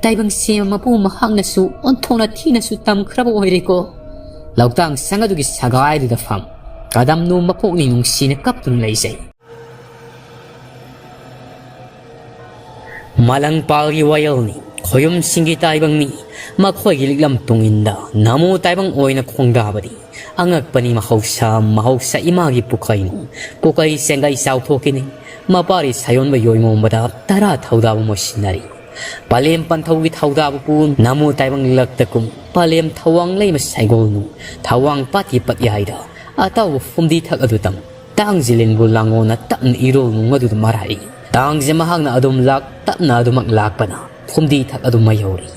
ꯇꯥꯏꯕꯪ ꯁꯦꯝꯕ ꯃꯄꯨ ꯃꯍꯥꯛꯅꯁꯨ ꯑꯣꯟꯊꯣꯛꯅ ꯊꯤꯅꯁꯨ ꯇꯝꯈ꯭ꯔꯕ ꯑꯣꯏꯔꯦꯀꯣ꯫" ꯂꯧꯇꯥꯡ ꯁꯪ ꯑꯗꯨꯒꯤ ꯁꯒꯥꯏꯗꯨꯗ ꯐꯝ ꯀꯗꯝꯅꯨ ꯃꯄꯨꯛꯅꯤꯡ ꯅꯨꯡꯁꯤꯅ ꯀꯞꯇꯨꯅ ꯂꯩꯖꯩ꯫ ꯃꯥꯂꯪꯄꯥꯛꯀꯤ ꯋꯥꯌꯦꯜꯅꯤ, ꯈꯣꯌꯨꯝꯁꯤꯡꯒꯤ ꯇꯥꯏꯕꯪꯅꯤ, ꯃꯈꯣꯏꯒꯤ ꯂꯤꯛꯂꯝ ꯇꯨꯡꯏꯟꯗ ꯅꯃꯣ ꯇꯥꯏꯕꯪ ꯑꯣꯏꯅ ꯈꯣꯡꯗꯥꯕꯗꯤ ꯑꯉꯛꯄꯅꯤ꯫ ꯃꯍꯧꯁꯥ, ꯃꯍꯧꯁꯥ ꯏꯃꯥꯒꯤ ꯄꯨꯀꯩꯅꯨ, ꯄꯨꯀꯩ ꯆꯦꯡꯒꯩ ꯆꯥꯎꯊꯣꯛꯈꯤꯅꯤ꯫ ꯃꯄꯥꯔꯤ ꯁꯥꯌꯣꯟꯕ ꯌꯣꯏꯃꯣꯝꯕꯗ ꯇꯔꯥ ꯊꯧꯗꯥꯕ ꯃꯣꯏꯁꯤꯟꯅꯔꯤ꯫ ꯄꯂꯦꯝ ꯄꯟꯊꯧꯒꯤ ꯊꯧꯗꯥꯕ ꯄꯨ ꯅꯃꯣ ꯇꯥꯏꯕꯪ ꯂꯛꯇ ꯀꯨꯝ꯫ ꯄꯂꯦꯝ ꯊꯋꯥꯡ ꯂꯩꯃ ꯁꯥꯏꯒꯣꯜꯅꯨ, ꯊꯋꯥꯡ ꯄꯥꯠꯀꯤ ꯄꯠꯌꯥꯏꯗ ꯑꯇꯥꯎꯕ ꯐꯨꯝꯗꯤ ꯊꯛ ꯑꯗꯨ ꯇꯝ꯫ ꯇꯥꯡꯖꯤꯂꯦꯟꯕꯨ ꯂꯥꯡꯉꯣꯅ ꯇꯞꯅ ꯏꯔꯣꯜ ꯅꯨꯡ ꯑꯗꯨꯗ ꯃꯔꯥꯏ꯫ ꯇꯥꯡꯖꯦ ꯃꯍꯥꯛꯅ ꯑꯗꯨꯝ ꯂꯥꯛ, ꯇꯞꯅ ꯑꯗꯨꯃꯛ ꯂꯥꯛꯄꯅ ꯐꯨꯝꯗꯤ ꯊꯛ ꯑꯗꯨ ꯃꯌꯧꯔꯤ꯫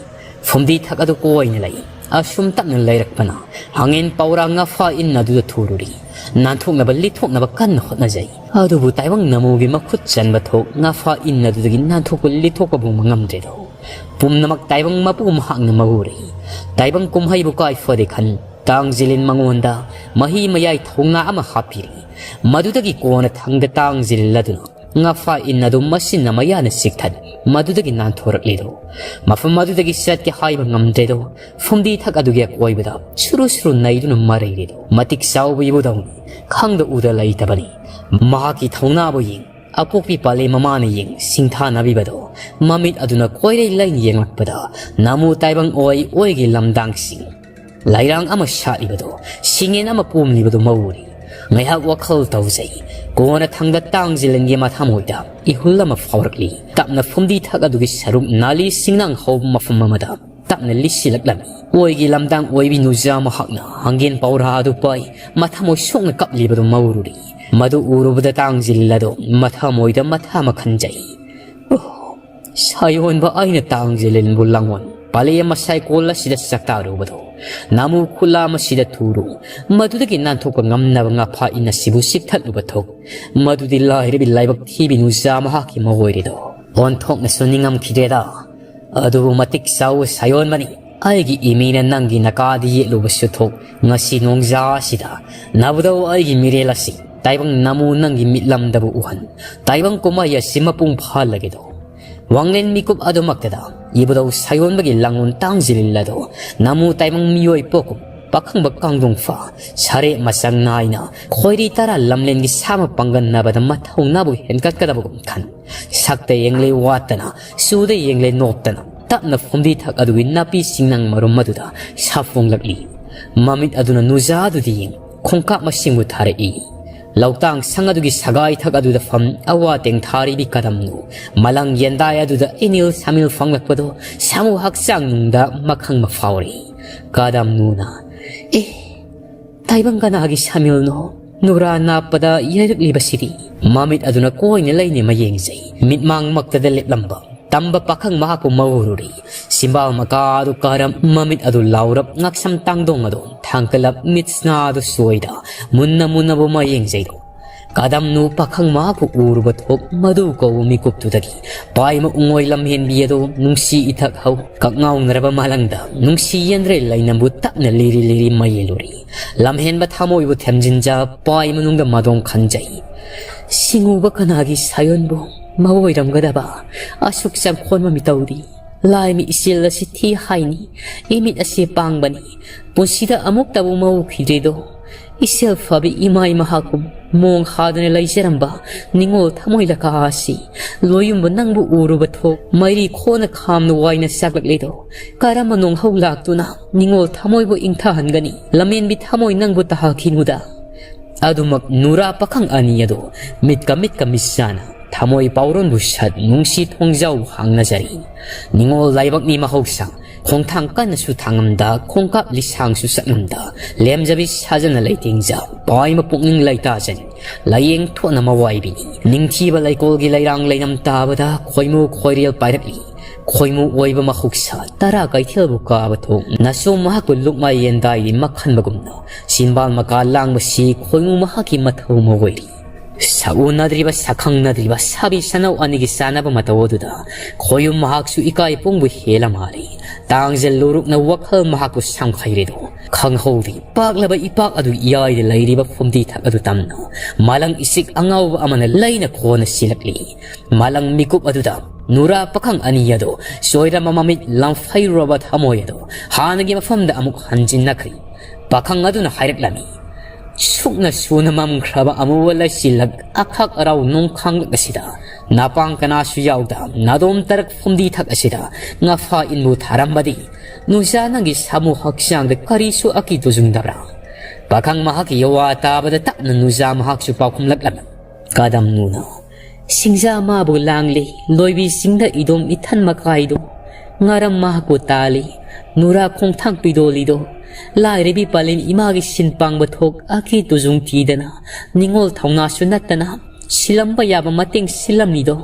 ꯐꯨꯝꯗꯤ ꯊꯛ ꯑꯗꯨ ꯀꯣꯏꯅ ꯂꯩ꯫ ꯑꯁꯨꯝ ꯇꯞꯅ ꯂꯩꯔꯛꯄꯅ ꯍꯥꯡꯉꯦꯟ ꯄꯥꯎꯔꯥ ꯉꯥꯐꯥ ꯏꯟ ꯑꯗꯨꯗ ꯊꯨꯔꯨꯔꯤ꯫ ꯅꯥꯟꯊꯣꯛꯅꯕ, ꯂꯤꯊꯣꯛꯅꯕ ꯀꯟꯅ ꯍꯣꯠꯅꯖꯩ꯫ ꯑꯗꯨꯕꯨ ꯇꯥꯏꯕꯪ ꯅꯃꯨꯒꯤ ꯃꯈꯨꯠ ꯆꯟꯕ ꯊꯣꯛ ꯉꯥꯐꯥ ꯏꯟ ꯑꯗꯨꯗꯒꯤ ꯅꯥꯟꯊꯣꯛꯄ, ꯂꯤꯊꯣꯛꯄꯕꯨ ꯉꯝꯗ꯭ꯔꯦꯗꯣ꯫ ꯄꯨꯝꯅꯃꯛ ꯇꯥꯏꯕꯪ ꯃꯄꯨ ꯃꯍꯥꯛꯅ ꯃꯍꯨꯔꯤ꯫ ꯇꯥꯏꯕꯪ ꯀꯨꯝꯍꯩꯕꯨ ꯀꯥꯏ ꯐꯗꯦ ꯈꯟ, ꯇꯥꯡ ꯖꯤꯂꯤꯟ ꯃꯉꯣꯟꯗ ꯃꯍꯤ ꯃꯌꯥꯏ ꯊꯧꯅꯥ ꯑꯃ ꯍꯥꯞꯄꯤꯔꯤ꯫ ꯃꯗꯨꯗꯒꯤ ꯀꯣꯟꯅ ꯊꯪꯗ ꯇꯥꯡ ꯖꯤꯂꯤꯟ ꯑꯗꯨꯅ ꯉꯥꯐꯥ ꯏꯟ ꯑꯗꯨ ꯃꯁꯤꯟꯅ ꯃꯌꯥꯅ ꯆꯤꯛꯊꯠ, ꯃꯗꯨꯗꯒꯤ ꯅꯥꯟꯊꯣꯔꯛꯂꯤꯗꯣ꯫ ꯃꯐꯝ ꯑꯗꯨꯗꯒꯤ ꯆꯠꯀꯦ ꯍꯥꯏꯕ ꯉꯝꯗ꯭ꯔꯦꯗꯣ꯫ ꯐꯨꯝꯗꯤ ꯊꯛ ꯑꯗꯨꯒꯤ ꯑꯀꯣꯏꯕꯗ ꯁꯨꯔꯨ ꯁꯨꯔꯨ ꯅꯩꯗꯨꯅ ꯃꯔꯩꯔꯤꯗꯣ꯫ ꯃꯇꯤꯛ ꯆꯥꯎꯕ ꯏꯕꯨꯙꯧꯅꯤ, ꯈꯪꯗ ꯎꯗ ꯂꯩꯇꯕꯅꯤ꯫ ꯃꯍꯥꯛꯀꯤ ꯊꯧꯅꯥꯕꯨ ꯌꯦꯡ, ꯑꯄꯣꯛꯄꯤ ꯄꯥꯂꯦ ꯃꯃꯥꯅ ꯌꯦꯡ ꯁꯤꯡꯊꯥꯅꯕꯤꯕꯗꯣ꯫ ꯃꯃꯤꯠ ꯑꯗꯨꯅ ꯀꯣꯏꯔꯩ ꯂꯩꯅ ꯌꯦꯡꯂꯛꯄꯗ ꯅꯥꯃꯨ ꯇꯥꯏꯕꯪ ꯑꯣꯏ ꯑꯣꯏꯒꯤ ꯂꯝꯗꯥꯡꯁꯤꯡ ꯂꯩꯔꯥꯡ ꯑꯃ ꯁꯥꯠꯂꯤꯕꯗꯨ, ꯁꯤꯡꯌꯦꯟ ꯑꯃ ꯄꯣꯝꯂꯤꯕꯗꯨ ꯃꯧꯔꯤ꯫ ꯉꯥꯏꯍꯥꯛ ꯋꯥꯈꯜ ꯇꯧꯖꯩ꯫ ꯀꯣꯟꯅ ꯊꯪꯗ ꯇꯥꯡ ꯖꯤꯂꯟꯒꯤ ꯃꯊꯃꯣꯏꯗ ꯏꯍꯨꯜ ꯑꯃ ꯐꯥꯎꯔꯛꯂꯤ꯫ ꯇꯞꯅ ꯐꯨꯝꯗꯤ ꯊꯛ ꯑꯗꯨꯒꯤ ꯁꯔꯨꯛ ꯅꯥꯂꯤ ꯁꯤꯡꯅꯥꯡ ꯍꯧꯕ ꯃꯐꯝ ꯑꯃꯗ ꯇꯞꯅ ꯂꯤꯁꯤꯜꯂꯛꯂꯝꯃꯤ꯫ ꯑꯣꯏꯒꯤ ꯂꯝꯗꯥꯡ ꯑꯣꯏꯕꯤ ꯅꯨꯖꯥ ꯃꯍꯥꯛꯅ ꯍꯪꯒꯦꯟ ꯄꯧꯔꯥ ꯑꯗꯨ ꯄꯥꯏ ꯃꯊꯃꯣꯏ ꯁꯣꯛꯅ ꯀꯞꯂꯤꯕꯗꯨ ꯃꯧꯔꯨꯔꯤ꯫ ꯃꯗꯨ ꯎꯔꯨꯕꯗ ꯇꯥꯡ ꯖꯤꯂꯟ ꯑꯗꯨ ꯃꯊꯃꯣꯏꯗ ꯃꯊꯥ ꯑꯃ ꯈꯟꯖꯩ꯫ ꯑꯣ, ꯁꯥꯌꯣꯟꯕ ꯑꯩꯅ ꯇꯥꯡ ꯖꯤꯂꯟꯕꯨ ꯂꯥꯡꯑꯣꯟ ꯄꯥꯂꯦ ꯃꯁꯥꯏ ꯀꯣꯜ ꯑꯁꯤꯗ ꯆꯥꯛꯇꯥꯔꯨꯕꯗꯣ, ꯅꯥꯃꯨ ꯈꯨꯂꯥ ꯑꯃꯁꯤꯗ ꯊꯨꯔꯨ, ꯃꯗꯨꯗꯒꯤ ꯅꯥꯟꯊꯣꯛꯄ ꯉꯝꯅꯕ ꯉꯥꯐꯥ ꯏꯟ ꯑꯁꯤꯕꯨ ꯆꯤꯛꯊꯠꯂꯨꯕ ꯊꯣꯛ꯫ ꯃꯗꯨꯗꯤ ꯂꯥꯏꯔꯕꯤ ꯂꯥꯏꯕꯛ ꯊꯤꯕꯤ ꯅꯨꯖꯥ ꯃꯍꯥꯛꯀꯤ ꯃꯒꯣꯏꯔꯤꯗꯣ꯫ ꯑꯣꯟꯊꯣꯛꯅꯁꯨ ꯅꯤꯡꯉꯝꯈꯤꯗ꯭ꯔꯦꯗ꯫ ꯑꯗꯨꯕꯨ ꯃꯇꯤꯛ ꯆꯥꯎꯕ ꯁꯥꯌꯣꯟꯕꯅꯤ꯫ ꯑꯩꯒꯤ ꯏꯃꯤꯅ ꯅꯪꯒꯤ ꯅꯀꯥꯗ ꯌꯦꯠꯂꯨꯕꯁꯨ ꯊꯣꯛ, ꯉꯁꯤ ꯅꯣꯡꯖꯥ ꯑꯁꯤꯗ ꯅꯕꯨꯗꯧ ꯑꯩꯒꯤ ꯃꯤꯔꯦꯜ ꯑꯁꯤ ꯇꯥꯏꯕꯪ ꯅꯥꯃꯨ ꯅꯪꯒꯤ ꯃꯤꯠꯂꯝꯗꯕꯨ ꯎꯍꯟ, ꯇꯥꯏꯕꯪ ꯀꯨꯝꯍꯩ ꯑꯁꯤ ꯃꯄꯨꯡ ꯐꯥꯍꯜꯂꯒꯦꯗꯣ꯫ ꯋꯥꯡꯂꯦꯟ ꯃꯤꯀꯨꯞ ꯑꯗꯨꯃꯛꯇꯗ ꯏꯕꯨꯙꯧ ꯁꯥꯌꯣꯟꯕꯒꯤ ꯂꯥꯡꯑꯣꯟ ꯇꯥꯡ ꯖꯤꯂꯟ ꯑꯗꯣ ꯅꯥꯃꯨ ꯇꯥꯏꯕꯪ ꯃꯤꯑꯣꯏ ꯄꯣꯛꯀꯨꯝ ꯄꯥꯈꯪꯕ ꯀꯥꯡꯗꯣꯡꯐ ꯁꯔꯦ ꯃꯆꯪ ꯅꯥꯏꯅ ꯈꯣꯏꯔꯤ ꯇꯔꯥ ꯂꯝꯂꯦꯟꯒꯤ ꯁꯥꯃ ꯄꯥꯡꯒꯟꯅꯕꯗ ꯃꯊꯧꯅꯥꯕꯨ ꯍꯦꯟꯒꯠꯀꯗꯕꯒꯨꯝ ꯈꯟ꯫ ꯁꯛꯇ ꯌꯦꯡꯂꯦ ꯋꯥꯠꯇꯅ, ꯆꯨꯗ ꯌꯦꯡꯂꯦ ꯅꯣꯞꯇꯅ, ꯇꯞꯅ ꯐꯨꯝꯗꯤ ꯊꯛ ꯑꯗꯨꯒꯤ ꯅꯥꯄꯤ ꯁꯤꯡꯅꯥꯡ ꯃꯔꯨꯝ ꯑꯗꯨꯗ ꯁꯥꯐꯣꯡꯂꯛꯂꯤ꯫ ꯃꯃꯤꯠ ꯑꯗꯨꯅ ꯅꯨꯖꯥ ꯑꯗꯨꯗꯤ ꯌꯦꯡ, ꯈꯣꯡꯀꯥꯞ ꯃꯁꯤꯡꯕꯨ ꯊꯥꯔꯛꯏ꯫ ꯂꯧꯇꯥꯡ ꯁꯪ ꯑꯗꯨꯒꯤ ꯁꯒꯥꯏ ꯊꯛ ꯑꯗꯨꯗ ꯐꯝ ꯑꯋꯥ ꯇꯦꯡ ꯊꯥꯔꯤꯕꯤ ꯀꯗꯝꯅꯨ, ꯃꯂꯪ ꯌꯦꯟꯗꯥꯏ ꯑꯗꯨꯗ ꯏꯅꯤꯜ ꯁꯥꯃꯤꯜ ꯐꯪꯂꯛꯄꯗꯣ ꯁꯥꯃꯨ ꯍꯛꯆꯥꯡ ꯅꯨꯡꯗ ꯃꯈꯪ ꯃꯐꯥꯎꯔꯤ꯫ ꯀꯗꯝꯅꯨꯅ, "ꯑꯦ, ꯇꯥꯏꯕꯪ ꯀꯅꯥꯒꯤ ꯁꯥꯃꯤꯜꯅꯣ? ꯅꯨꯔꯥ ꯅꯥꯞꯄꯗ ꯌꯩꯔꯛꯂꯤꯕꯁꯤꯗꯤ?" ꯃꯃꯤꯠ ꯑꯗꯨꯅ ꯀꯣꯏꯅ ꯂꯩꯅ ꯃꯌꯦꯡꯖꯩ꯫ ꯃꯤꯠꯃꯥꯡꯃꯛꯇꯗ ꯂꯦꯞꯂꯝꯕ ꯇꯝꯕ ꯄꯥꯈꯪ ꯃꯍꯥꯛꯄꯨ ꯃꯧꯔꯨꯔꯤ꯫ ꯁꯤꯝꯕꯥꯜ ꯃꯀꯥ ꯑꯗꯨ ꯀꯥꯔꯞ, ꯃꯃꯤꯠ ꯑꯗꯨ ꯂꯥꯎꯔꯞ, ꯉꯛꯁꯝ ꯇꯥꯡꯗꯣꯡ ꯑꯗꯨ ꯊꯥꯡꯀꯠꯂꯞ, ꯃꯤꯠꯁꯅꯥ ꯑꯗꯨ ꯁꯣꯏꯗ ꯃꯨꯟꯅ ꯃꯨꯟꯅꯕꯨ ꯃꯌꯦꯡꯖꯩꯗꯣ꯫ ꯀꯗꯝꯅꯨ ꯄꯥꯈꯪ ꯃꯍꯥꯛꯄꯨ ꯎꯔꯨꯕ ꯊꯣꯛ ꯃꯗꯨ ꯀꯧꯕ ꯃꯤꯀꯨꯞꯇꯨꯗꯒꯤ ꯄꯥꯏꯃ ꯎꯉꯣꯏ ꯂꯝꯍꯦꯟꯕꯤ ꯑꯗꯨ ꯅꯨꯡꯁꯤ ꯏꯊꯛ ꯍꯧ ꯀꯛꯉꯥꯎꯅꯔꯕ ꯃꯥꯂꯪꯗ ꯅꯨꯡꯁꯤ ꯌꯦꯟꯗ꯭ꯔꯦ ꯂꯩꯅꯝꯕꯨ ꯇꯞꯅ ꯂꯤꯔꯤ ꯂꯤꯔꯤ ꯃꯌꯦꯜꯂꯨꯔꯤ꯫ ꯂꯝꯍꯦꯟꯕ ꯊꯃꯣꯏꯕꯨ ꯊꯦꯝꯖꯤꯟꯖ ꯄꯥꯏ ꯃꯅꯨꯡꯗ ꯃꯗꯣꯝ ꯈꯟꯖꯩ꯫ ꯁꯤꯡꯎꯕ ꯀꯅꯥꯒꯤ ꯁꯥꯌꯣꯟꯕꯨ ꯃꯑꯣꯏꯔꯝꯒꯗꯕ ꯑꯁꯨꯛ ꯆꯪꯈꯣꯟꯕ ꯃꯤꯇꯧꯗꯤ꯫ ꯂꯥꯏꯃꯤ ꯏꯆꯦꯜ ꯑꯁꯤ ꯊꯤ ꯍꯥꯏꯅꯤ, ꯏꯃꯤꯠ ꯑꯁꯤ ꯄꯥꯡꯕꯅꯤ, ꯄꯨꯟꯁꯤꯗ ꯑꯃꯨꯛꯇꯕꯨ ꯃꯧꯈꯤꯗ꯭ꯔꯤꯗꯣ꯫ ꯏꯆꯦꯜ ꯐꯕꯤ ꯏꯃꯥꯏ ꯃꯍꯥꯛꯀꯨꯝ ꯃꯣꯡ ꯍꯥꯗꯅ ꯂꯩꯖꯔꯝꯕ ꯅꯤꯡꯉꯣꯜ ꯊꯃꯣꯏ ꯂꯀꯥ ꯑꯁꯤ ꯂꯣꯏꯌꯨꯝꯕ ꯅꯪꯕꯨ ꯎꯔꯨꯕ ꯊꯣꯛ ꯃꯩꯔꯤ ꯈꯣꯟꯅ ꯈꯥꯝꯅ ꯋꯥꯏꯅ ꯆꯥꯛꯂꯛꯂꯤꯗꯣ꯫ ꯀꯔꯝꯕ ꯅꯣꯡꯍꯧ ꯂꯥꯛꯇꯨꯅ ꯅꯤꯡꯉꯣꯜ ꯊꯃꯣꯏꯕꯨ ꯏꯪꯊꯍꯟꯒꯅꯤ? ꯂꯝꯍꯦꯟꯕꯤ ꯊꯃꯣꯏ ꯅꯪꯕꯨ ꯇꯍꯥꯈꯤꯅꯨꯗ꯫ ꯑꯗꯨꯃꯛ ꯅꯨꯔꯥ ꯄꯥꯈꯪ ꯑꯅꯤ ꯑꯗꯨ ꯃꯤꯠꯀ ꯃꯤꯠꯀ ꯃꯤꯠꯆꯥꯅ ꯊꯃꯣꯏ ꯄꯥꯎꯔꯣꯟꯕꯨ ꯁꯠ ꯅꯨꯡꯁꯤ ꯊꯣꯡꯖꯥꯎ ꯍꯥꯡꯅꯖꯔꯤ꯫ ꯅꯤꯡꯉꯣꯜ ꯂꯥꯏꯕꯛꯅꯤ ꯃꯍꯧꯁꯥ, ꯈꯣꯡꯊꯥꯡ ꯀꯟꯅꯁꯨ ꯊꯥꯡꯉꯝꯗ, ꯈꯣꯡꯀꯥꯞ ꯂꯤꯁꯥꯡꯁꯨ ꯆꯠꯉꯝꯗ, ꯂꯦꯝꯖꯕꯤ ꯁꯥꯖꯅ ꯂꯩꯇꯦꯡꯖ, ꯄꯥꯏꯃ ꯄꯨꯛꯅꯤꯡ ꯂꯩꯇꯥꯖꯅꯤ꯫ ꯂꯥꯏꯌꯦꯡ ꯊꯣꯛꯅ ꯃꯋꯥꯏꯕꯤꯅꯤ꯫ ꯅꯤꯡꯊꯤꯕ ꯂꯩꯀꯣꯜꯒꯤ ꯂꯩꯔꯥꯡ ꯂꯩꯅꯝ ꯇꯥꯕꯗ ꯈꯣꯏꯃꯨ ꯈꯣꯏꯔꯦꯜ ꯄꯥꯏꯔꯛꯂꯤ꯫ ꯈꯣꯏꯃꯨ ꯑꯣꯏꯕ ꯃꯍꯧꯁꯥ ꯇꯔꯥ ꯀꯩꯊꯦꯜꯕꯨ ꯀꯥꯕ ꯊꯣꯛ ꯅꯁꯨ ꯃꯍꯥꯛꯄꯨ ꯂꯨꯞꯃ ꯌꯦꯟꯗꯥꯏꯔꯤ ꯃꯈꯟꯕꯒꯨꯝꯅ ꯁꯤꯝꯕꯥꯜ ꯃꯀꯥ ꯂꯥꯡꯕꯁꯤ ꯈꯣꯏꯃꯨ ꯃꯍꯥꯛꯀꯤ ꯃꯊꯧ ꯑꯃ ꯑꯣꯏꯔꯤ꯫ ꯁꯛꯎꯅꯗ꯭ꯔꯤꯕ ꯁꯛꯈꯪꯅꯗ꯭ꯔꯤꯕ ꯁꯥꯕꯤ ꯁꯅꯧ ꯑꯅꯤꯒꯤ ꯆꯥꯟꯅꯕ ꯃꯇꯧ ꯑꯗꯨꯗ ꯈꯣꯏꯃꯨ ꯃꯍꯥꯛꯁꯨ ꯏꯀꯥꯏ ꯄꯨꯡꯕꯨ ꯍꯦꯜꯂ ꯃꯥꯜꯂꯤ꯫ ꯇꯥꯡꯖ ꯂꯨꯔꯨꯛꯅ ꯋꯥꯈꯜ ꯃꯍꯥꯛꯄꯨ ꯁꯪꯈꯩꯔꯦꯗꯣ꯫ ꯈꯪꯍꯧꯗꯦ ꯄꯥꯛꯂꯕ ꯏꯄꯥꯛ ꯑꯗꯨ ꯏꯌꯥꯏꯗ ꯂꯩꯔꯤꯕ ꯐꯨꯝꯗꯤ ꯊꯛ ꯑꯗꯨ ꯇꯝꯅ ꯃꯥꯂꯪ ꯏꯁꯤꯛ ꯑꯉꯥꯎꯕ ꯑꯃꯅ ꯂꯩꯅ ꯈꯣꯟꯅ ꯁꯤꯜꯂꯛꯂꯤ꯫ ꯃꯥꯂꯪ ꯃꯤꯀꯨꯞ ꯑꯗꯨꯗ ꯅꯨꯔꯥ ꯄꯥꯈꯪ ꯑꯅꯤ ꯑꯗꯨ ꯆꯣꯏꯔꯝꯕ ꯃꯃꯤꯠ ꯂꯪꯐꯩꯔꯨꯔꯕ ꯊꯃꯣꯏ ꯑꯗꯨ ꯍꯥꯟꯅꯒꯤ ꯃꯐꯝꯗ ꯑꯃꯨꯛ ꯍꯟꯖꯤꯟꯅꯈ꯭ꯔꯤ꯫ ꯄꯥꯈꯪ ꯑꯗꯨꯅ ꯍꯥꯏꯔꯛꯂꯝꯃꯤ, ꯁꯨꯛꯅ ꯁꯨꯅ ꯃꯝꯈ꯭ꯔꯕ ꯑꯃꯨꯕ ꯂꯩꯆꯤꯜꯂꯛ ꯑꯈꯛ ꯑꯔꯥꯎ ꯅꯣꯡꯈꯥꯡꯂꯛ ꯑꯁꯤꯗ ꯅꯄꯥꯡ ꯀꯅꯥꯁꯨ ꯌꯥꯎꯗ ꯅꯥꯗꯣꯝ ꯇꯔꯛ ꯐꯨꯝꯗꯤ ꯊꯛ ꯑꯁꯤꯗ ꯉꯐꯥ ꯏꯟꯕꯨ ꯊꯥꯔꯝꯕꯗꯤ ꯅꯨꯖꯥ ꯅꯪꯒꯤ ꯁꯥꯃꯨ ꯍꯛꯆꯥꯡꯗ ꯀꯔꯤꯁꯨ ꯑꯀꯤ ꯇꯨꯖꯨꯡꯗꯕ꯭ꯔꯥ? ꯄꯥꯈꯪ ꯃꯍꯥꯛꯀꯤ ꯌꯋꯥ ꯇꯥꯕꯗ ꯇꯞꯅ ꯅꯨꯖꯥ ꯃꯍꯥꯛꯁꯨ ꯄꯥꯎꯈꯨꯝꯂꯛꯂꯝꯃꯤ꯫ ꯀꯗꯝꯅꯨꯅ ꯁꯤꯡꯖꯥ ꯃꯥꯕꯨ ꯂꯥꯡꯂꯤ, ꯂꯣꯏꯕꯤ ꯆꯤꯡꯗ ꯏꯗꯣꯝ ꯏꯊꯟ ꯃꯀꯥꯏꯗꯣ, ꯉꯥꯔꯝ ꯃꯍꯥꯛꯄꯨ ꯇꯥꯜꯂꯤ, ꯅꯨꯔꯥ ꯈꯣꯡꯊꯥꯡ ꯄꯤꯗꯣꯜꯂꯤꯗꯣ, ꯂꯥꯏꯔꯕꯤ ꯄꯥꯂꯦꯝ ꯏꯃꯥꯒꯤ ꯁꯤꯟ ꯄꯥꯡꯕ ꯊꯣꯛ ꯑꯀꯤ ꯇꯨꯖꯨꯡ ꯊꯤꯗꯅ, ꯅꯤꯡꯉꯣꯜ ꯊꯧꯅꯥꯁꯨ ꯅꯠꯇꯅ, ꯁꯤꯜꯂꯝꯕ ꯌꯥꯕ ꯃꯇꯦꯡ ꯁꯤꯜꯂꯝꯂꯤꯗꯣ꯫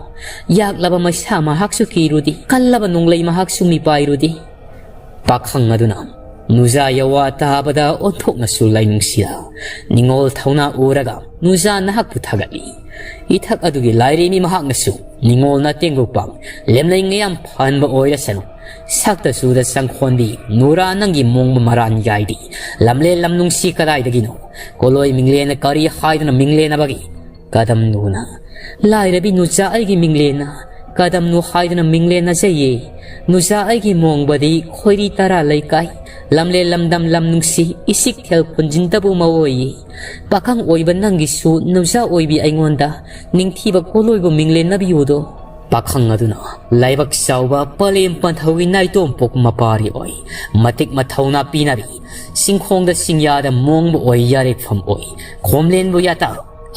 ꯌꯥꯛꯂꯕ ꯃꯩꯁꯥ ꯃꯍꯥꯛꯁꯨ ꯀꯤꯔꯨꯗꯦ, ꯀꯜꯂꯕ ꯅꯣꯡꯂꯩ ꯃꯍꯥꯛꯁꯨ ꯃꯤꯄꯥꯏꯔꯨꯗꯦ꯫ ꯄꯥꯈꯪ ꯑꯗꯨꯅ ꯅꯨꯖꯥ ꯌꯋꯥ ꯇꯥꯕꯗ ꯑꯣꯟꯊꯣꯛꯅꯁꯨ ꯂꯥꯏꯅꯨꯡꯁꯤꯔ ꯅꯤꯉꯣꯜ ꯊꯧꯅꯥ ꯎꯔꯒ ꯅꯨꯖꯥ ꯅꯍꯥꯛꯄꯨ ꯊꯥꯒꯠꯂꯤ꯫ ꯏꯊꯛ ꯑꯗꯨꯒꯤ ꯂꯥꯏꯔꯦꯝꯕꯤ ꯃꯍꯥꯛꯅꯁꯨ ꯅꯤꯉꯣꯜꯅ ꯇꯦꯡꯒꯨꯄꯥꯡ ꯂꯦꯝꯂꯩ ꯉꯌꯥꯝ ꯐꯍꯟꯕ ꯑꯣꯏꯔꯁꯅꯨ꯫ ꯁꯛꯇ ꯆꯨꯗ ꯆꯪꯈꯣꯟꯕꯤ ꯅꯨꯔꯥ ꯅꯪꯒꯤ ꯃꯣꯡꯕ ꯃꯔꯥꯟ ꯌꯥꯏꯗꯤ ꯂꯝꯂꯦꯟ ꯂꯝ ꯅꯨꯡꯁꯤ ꯀꯗꯥꯏꯗꯒꯤꯅꯣ? ꯀꯣꯂꯣꯏ ꯃꯤꯡꯂꯦꯟꯅ ꯀꯔꯤ ꯍꯥꯏꯗꯨꯅ ꯃꯤꯡꯂꯦꯟꯅꯕꯒꯤ? ꯀꯗꯝꯅꯨꯅ ꯂꯥꯏꯔꯕꯤ ꯅꯨꯆꯥ ꯑꯩꯒꯤ ꯃꯤꯡꯂꯦꯟꯅ ꯀꯗꯝꯅꯨ ꯍꯥꯏꯗꯨꯅ ꯃꯤꯡꯂꯦꯟꯅꯖꯩꯌꯦ꯫ ꯅꯨꯆꯥ ꯑꯩꯒꯤ ꯃꯣꯡꯕꯗꯤ ꯈꯣꯏꯔꯤ ꯇꯔꯥ ꯂꯩꯀꯥꯏ ꯂꯝꯂꯦꯟ ꯂꯝꯗꯝ ꯂꯝ ꯅꯨꯡꯁꯤ ꯏꯁꯤꯛꯊꯦꯜ ꯈꯨꯟꯖꯤꯟꯗꯕꯨ ꯃꯑꯣꯏꯌꯦ꯫ ꯄꯥꯈꯪ ꯑꯣꯏꯕ ꯅꯪꯒꯤꯁꯨ ꯅꯨꯆꯥ ꯑꯣꯏꯕꯤ ꯑꯩꯉꯣꯟꯗ ꯅꯤꯡꯊꯤꯕ ꯀꯣꯂꯣꯏꯕꯨ ꯃꯤꯡꯂꯦꯟꯅꯕꯤꯌꯨꯗꯣ꯫ ꯄꯥꯈꯪ ꯑꯗꯨꯅ ꯂꯥꯏꯕꯛ ꯆꯥꯎꯕ ꯄꯂꯦꯝ ꯄꯟꯊꯧꯒꯤ ꯅꯥꯏꯇꯣꯝ ꯄꯣꯛ ꯃꯄꯥꯔꯤ ꯑꯣꯏ꯫ ꯃꯇꯤꯛ ꯃꯊꯧꯅꯥ ꯄꯤꯅꯕꯤ ꯆꯤꯡꯈꯣꯡꯗ ꯆꯤꯡꯌꯥꯗ ꯃꯣꯡꯕ ꯑꯣꯏ ꯌꯥꯔꯦꯛꯐꯝ ꯑꯣꯏ꯫ ꯈꯣꯝꯂꯦꯟꯕꯨ ꯌꯥꯇꯥ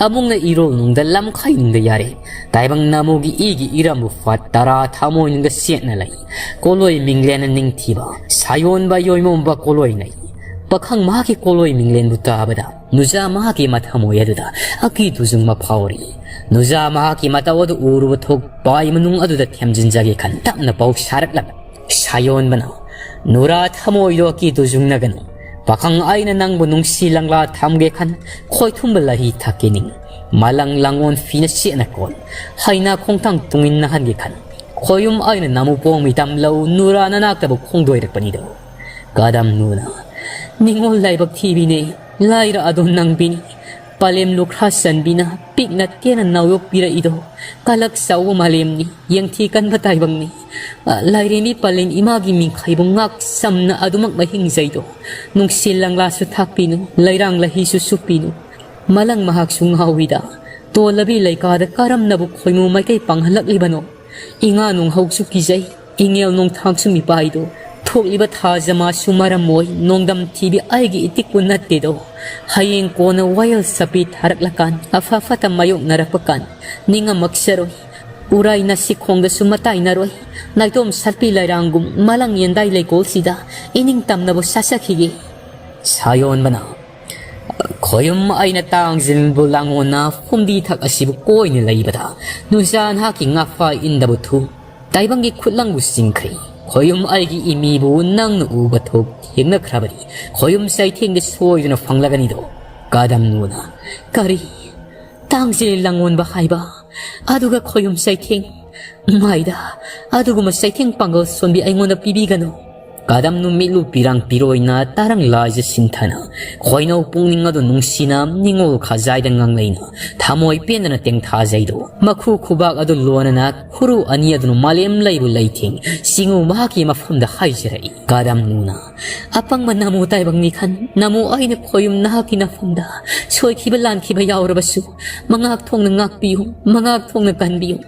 ꯑꯃꯨꯛꯅ ꯏꯔꯣꯜ ꯅꯨꯡꯗ ꯂꯝꯈꯩ ꯅꯨꯡꯗ ꯌꯥꯔꯦ꯫ ꯇꯥꯏꯕꯪ ꯅꯥꯃꯨꯒꯤ ꯏꯒꯤ ꯏꯔꯝꯕꯨ ꯐꯥꯠ ꯇꯔꯥ ꯊꯃꯣꯏ ꯅꯨꯡꯗ ꯆꯦꯠꯅ ꯂꯩ꯫ ꯀꯣꯂꯣꯏ ꯃꯤꯡꯂꯦꯟꯅ ꯅꯤꯡꯊꯤꯕ ꯁꯥꯌꯣꯟꯕ ꯌꯣꯏꯃꯣꯝꯕ ꯀꯣꯂꯣꯏꯅꯩ꯫ ꯄꯥꯈꯪ ꯃꯍꯥꯛꯀꯤ ꯀꯣꯂꯣꯏ ꯃꯤꯡꯂꯦꯟꯕꯨ ꯇꯥꯕꯗ ꯅꯨꯖꯥ ꯃꯍꯥꯛꯀꯤ ꯃꯊꯃꯣꯏ ꯑꯗꯨꯗ ꯑꯀꯤ ꯇꯨꯖꯨꯡ ꯑꯃ ꯐꯥꯎꯔꯤ꯫ ꯅꯨꯖꯥ ꯃꯍꯥꯛꯀꯤ ꯃꯇꯧ ꯑꯗꯨ ꯎꯔꯨꯕ ꯊꯣꯛ ꯄꯥꯏ ꯃꯅꯨꯡ ꯑꯗꯨꯗ ꯊꯦꯝꯖꯤꯟꯖꯒꯦ ꯈꯟ ꯇꯞꯅ ꯄꯥꯎ ꯁꯥꯔꯛꯂꯝꯃꯤ꯫ ꯁꯥꯌꯣꯟꯕꯅ, "ꯅꯨꯔꯥ ꯊꯃꯣꯏꯗꯣ ꯑꯀꯤ ꯇꯨꯖꯨꯡꯅꯒꯅꯨ꯫ ꯄꯥꯈꯪ ꯑꯩꯅ ꯅꯪꯕꯨ ꯅꯨꯡꯁꯤ ꯂꯪꯂꯥ ꯊꯝꯒꯦ ꯈꯟ ꯈꯣꯏꯊꯨꯝꯕ ꯂꯍꯤ ꯊꯛꯀꯦ ꯅꯤꯡ꯫ ꯃꯂꯪ ꯂꯥꯡꯑꯣꯟ ꯐꯤꯅ ꯁꯦꯠꯅ ꯀꯣꯟ ꯍꯩꯅꯥ ꯈꯣꯡꯊꯥꯡ ꯇꯨꯡꯏꯟꯅꯍꯟꯒꯦ ꯈꯟ ꯈꯣꯌꯨꯝ ꯑꯩꯅ ꯅꯃꯨ ꯄꯣꯡꯃꯤ ꯇꯝꯂꯧ ꯅꯨꯔꯥ ꯅꯅꯥꯛꯇꯕꯨ ꯈꯣꯡꯗꯣꯏꯔꯛꯄꯅꯤꯗꯣ꯫ ꯀꯗꯝꯅꯨꯅ ꯅꯤꯡꯉꯣꯜ ꯂꯥꯏꯕꯛ ꯊꯤꯕꯤꯅꯦ, ꯂꯥꯏꯔ ꯑꯗꯣ ꯅꯪꯕꯤꯅꯤ꯫ ꯄꯂꯦꯝ ꯂꯨꯈ꯭ꯔꯥ ꯆꯟꯕꯤꯅ ꯄꯤꯛꯅ ꯇꯦꯅ ꯅꯥꯎꯌꯣꯛꯄꯤꯔꯛꯏꯗꯣ꯫ ꯀꯂꯛ ꯆꯥꯎꯕ ꯃꯥꯂꯦꯝꯅꯤ, ꯌꯦꯡꯊꯤ ꯀꯟꯕ ꯇꯥꯏꯕꯪꯅꯤ꯫ ꯑ, ꯂꯥꯏꯔꯦꯝꯕꯤ ꯄꯂꯦꯝ ꯏꯃꯥꯒꯤ ꯃꯤꯡꯈꯩꯕꯨ ꯉꯥꯛ ꯆꯝꯅ ꯑꯗꯨꯃꯛ ꯃꯍꯤꯡꯖꯩꯗꯣ꯫ ꯅꯨꯡꯁꯤ ꯂꯪꯂꯥꯁꯨ ꯊꯥꯛꯄꯤꯅꯨ, ꯂꯩꯔꯥꯡ ꯂꯍꯤꯁꯨ ꯁꯨꯞꯄꯤꯅꯨ꯫ ꯃꯂꯪ ꯃꯍꯥꯛꯁꯨ ꯉꯥꯎꯏꯗ꯫ ꯇꯣꯜꯂꯕꯤ ꯂꯩꯀꯥꯗ ꯀꯔꯝꯅꯕꯨ ꯈꯣꯏꯃꯨ ꯃꯥꯏꯀꯩ ꯄꯥꯡꯍꯜꯂꯛꯂꯤꯕꯅꯣ? ꯏꯉꯥ ꯅꯣꯡꯍꯧꯁꯨ ꯀꯤꯖꯩ, ꯏꯉꯦꯜ ꯅꯣꯡꯊꯥꯡꯁꯨ ꯃꯤꯄꯥꯏꯗꯣ꯫ ꯊꯣꯛꯂꯤꯕ ꯊꯥ ꯖꯃꯥꯁꯨ ꯃꯔꯝ ꯑꯣꯏ, ꯅꯣꯡꯗꯝ ꯊꯤꯕꯤ ꯑꯩꯒꯤ ꯏꯇꯤꯛꯄꯨ ꯅꯠꯇꯦꯗꯣ꯫ ꯍꯌꯦꯡ ꯀꯣꯟꯅ ꯋꯥꯌꯦꯜ ꯆꯠꯄꯤ ꯊꯥꯔꯛꯂꯀꯥꯟ, ꯑꯐ ꯐꯠꯇ ꯃꯥꯌꯣꯛꯅꯔꯛꯄ ꯀꯥꯟ, ꯅꯤꯡꯉꯝꯃꯛꯆꯔꯣꯏ꯫ ꯎꯔꯥꯏ ꯅꯥꯁꯤꯈꯣꯡꯗꯁꯨ ꯃꯇꯥꯏꯅꯔꯣꯏ꯫ ꯅꯥꯏꯇꯣꯝ ꯁꯠꯄꯤ ꯂꯩꯔꯥꯡꯒꯨꯝ ꯃꯂꯪ ꯌꯦꯟꯗꯥꯏ ꯂꯩꯀꯣꯜꯁꯤꯗ ꯏꯅꯤꯡ ꯇꯝꯅꯕꯨ ꯁꯥꯠꯆꯈꯤꯒꯦ꯫ ꯁꯥꯌꯣꯟꯕꯅ, ꯈꯣꯌꯨꯝ, ꯑꯩꯅ ꯇꯥꯡꯖꯤꯜꯕꯨ ꯂꯥꯡꯉꯣꯟꯅ ꯐꯨꯝꯗꯤ ꯊꯛ ꯑꯁꯤꯕꯨ ꯀꯣꯏꯅ ꯂꯩꯕꯗ, ꯅꯨꯖꯥ ꯅꯍꯥꯛꯀꯤ ꯉꯥꯐꯥ ꯏꯟꯗꯕꯨ ꯊꯨ, ꯇꯥꯏꯕꯪꯒꯤ ꯈꯨꯠꯂꯪꯕꯨ ꯆꯤꯡꯈ꯭ꯔꯦ꯫ ꯈꯣꯌꯨꯝ, ꯑꯩꯒꯤ ꯏꯃꯤꯕꯨ ꯅꯪꯅ ꯎꯕ ꯊꯣꯛ ꯊꯦꯡꯅꯈ꯭ꯔꯕꯗꯤ, ꯈꯣꯌꯨꯝ ꯆꯩꯊꯦꯡꯗ ꯁꯣꯏꯗꯨꯅ ꯐꯪꯂꯒꯅꯤꯗꯣ꯫ ꯀꯗꯝꯅꯨꯅ, ꯀꯔꯤ? ꯇꯥꯡꯖꯤꯜ ꯂꯥꯡꯉꯣꯟꯕ ꯍꯥꯏꯕ? ꯑꯗꯨꯒ ꯈꯣꯌꯨꯝ ꯆꯩꯊꯦꯡ? ꯃꯥꯏꯗ, ꯑꯗꯨꯒꯨꯝꯕ ꯆꯩꯊꯦꯡ ꯄꯥꯡꯒꯜ ꯁꯣꯟꯕꯤ ꯑꯩꯉꯣꯟꯗ ꯄꯤꯕꯤꯒꯅꯨ꯫ ꯀꯗꯝꯅꯨ ꯃꯤꯠꯂꯨ ꯄꯤꯔꯥꯡ ꯄꯤꯔꯣꯏꯅ ꯇꯥꯔꯪ ꯂꯥꯏꯖ ꯁꯤꯟꯊꯅ, ꯈꯣꯏꯅꯧ ꯄꯨꯛꯅꯤꯡ ꯑꯗꯨ ꯅꯨꯡꯁꯤꯅ ꯅꯤꯡꯉꯣꯜ ꯈꯖꯥꯏꯗ ꯉꯥꯡꯂꯩꯅ, ꯊꯃꯣꯏ ꯄꯦꯟꯗꯅ ꯇꯦꯡꯊꯥꯖꯩꯗꯣ꯫ ꯃꯈꯨ ꯈꯨꯕꯥꯛ ꯑꯗꯨ ꯂꯣꯟꯅꯅ ꯈꯨꯔꯨ ꯑꯅꯤ ꯑꯗꯨꯅ ꯃꯥꯂꯦꯝ ꯂꯩꯕꯨ ꯂꯩꯊꯦꯡ ꯆꯤꯡꯉꯨ ꯃꯍꯥꯛꯀꯤ ꯃꯐꯝꯗ ꯍꯥꯏꯖꯔꯛꯏ꯫ ꯀꯗꯝꯅꯨꯅ, ꯑꯄꯪꯕ ꯅꯃꯨ ꯇꯥꯏꯕꯪ ꯃꯤꯈꯜ, ꯅꯃꯨ ꯑꯩꯅ ꯈꯣꯌꯨꯝ ꯅꯍꯥꯛꯀꯤ ꯅꯐꯝꯗ ꯁꯣꯏꯈꯤꯕ ꯂꯥꯟꯈꯤꯕ ꯌꯥꯎꯔꯕꯁꯨ, ꯃꯉꯥꯛ ꯊꯣꯡꯅ ꯉꯥꯛꯄꯤꯌꯨ, ꯃꯉꯥꯛ ꯊꯣꯡꯅ ꯀꯟꯕꯤꯌꯨ꯫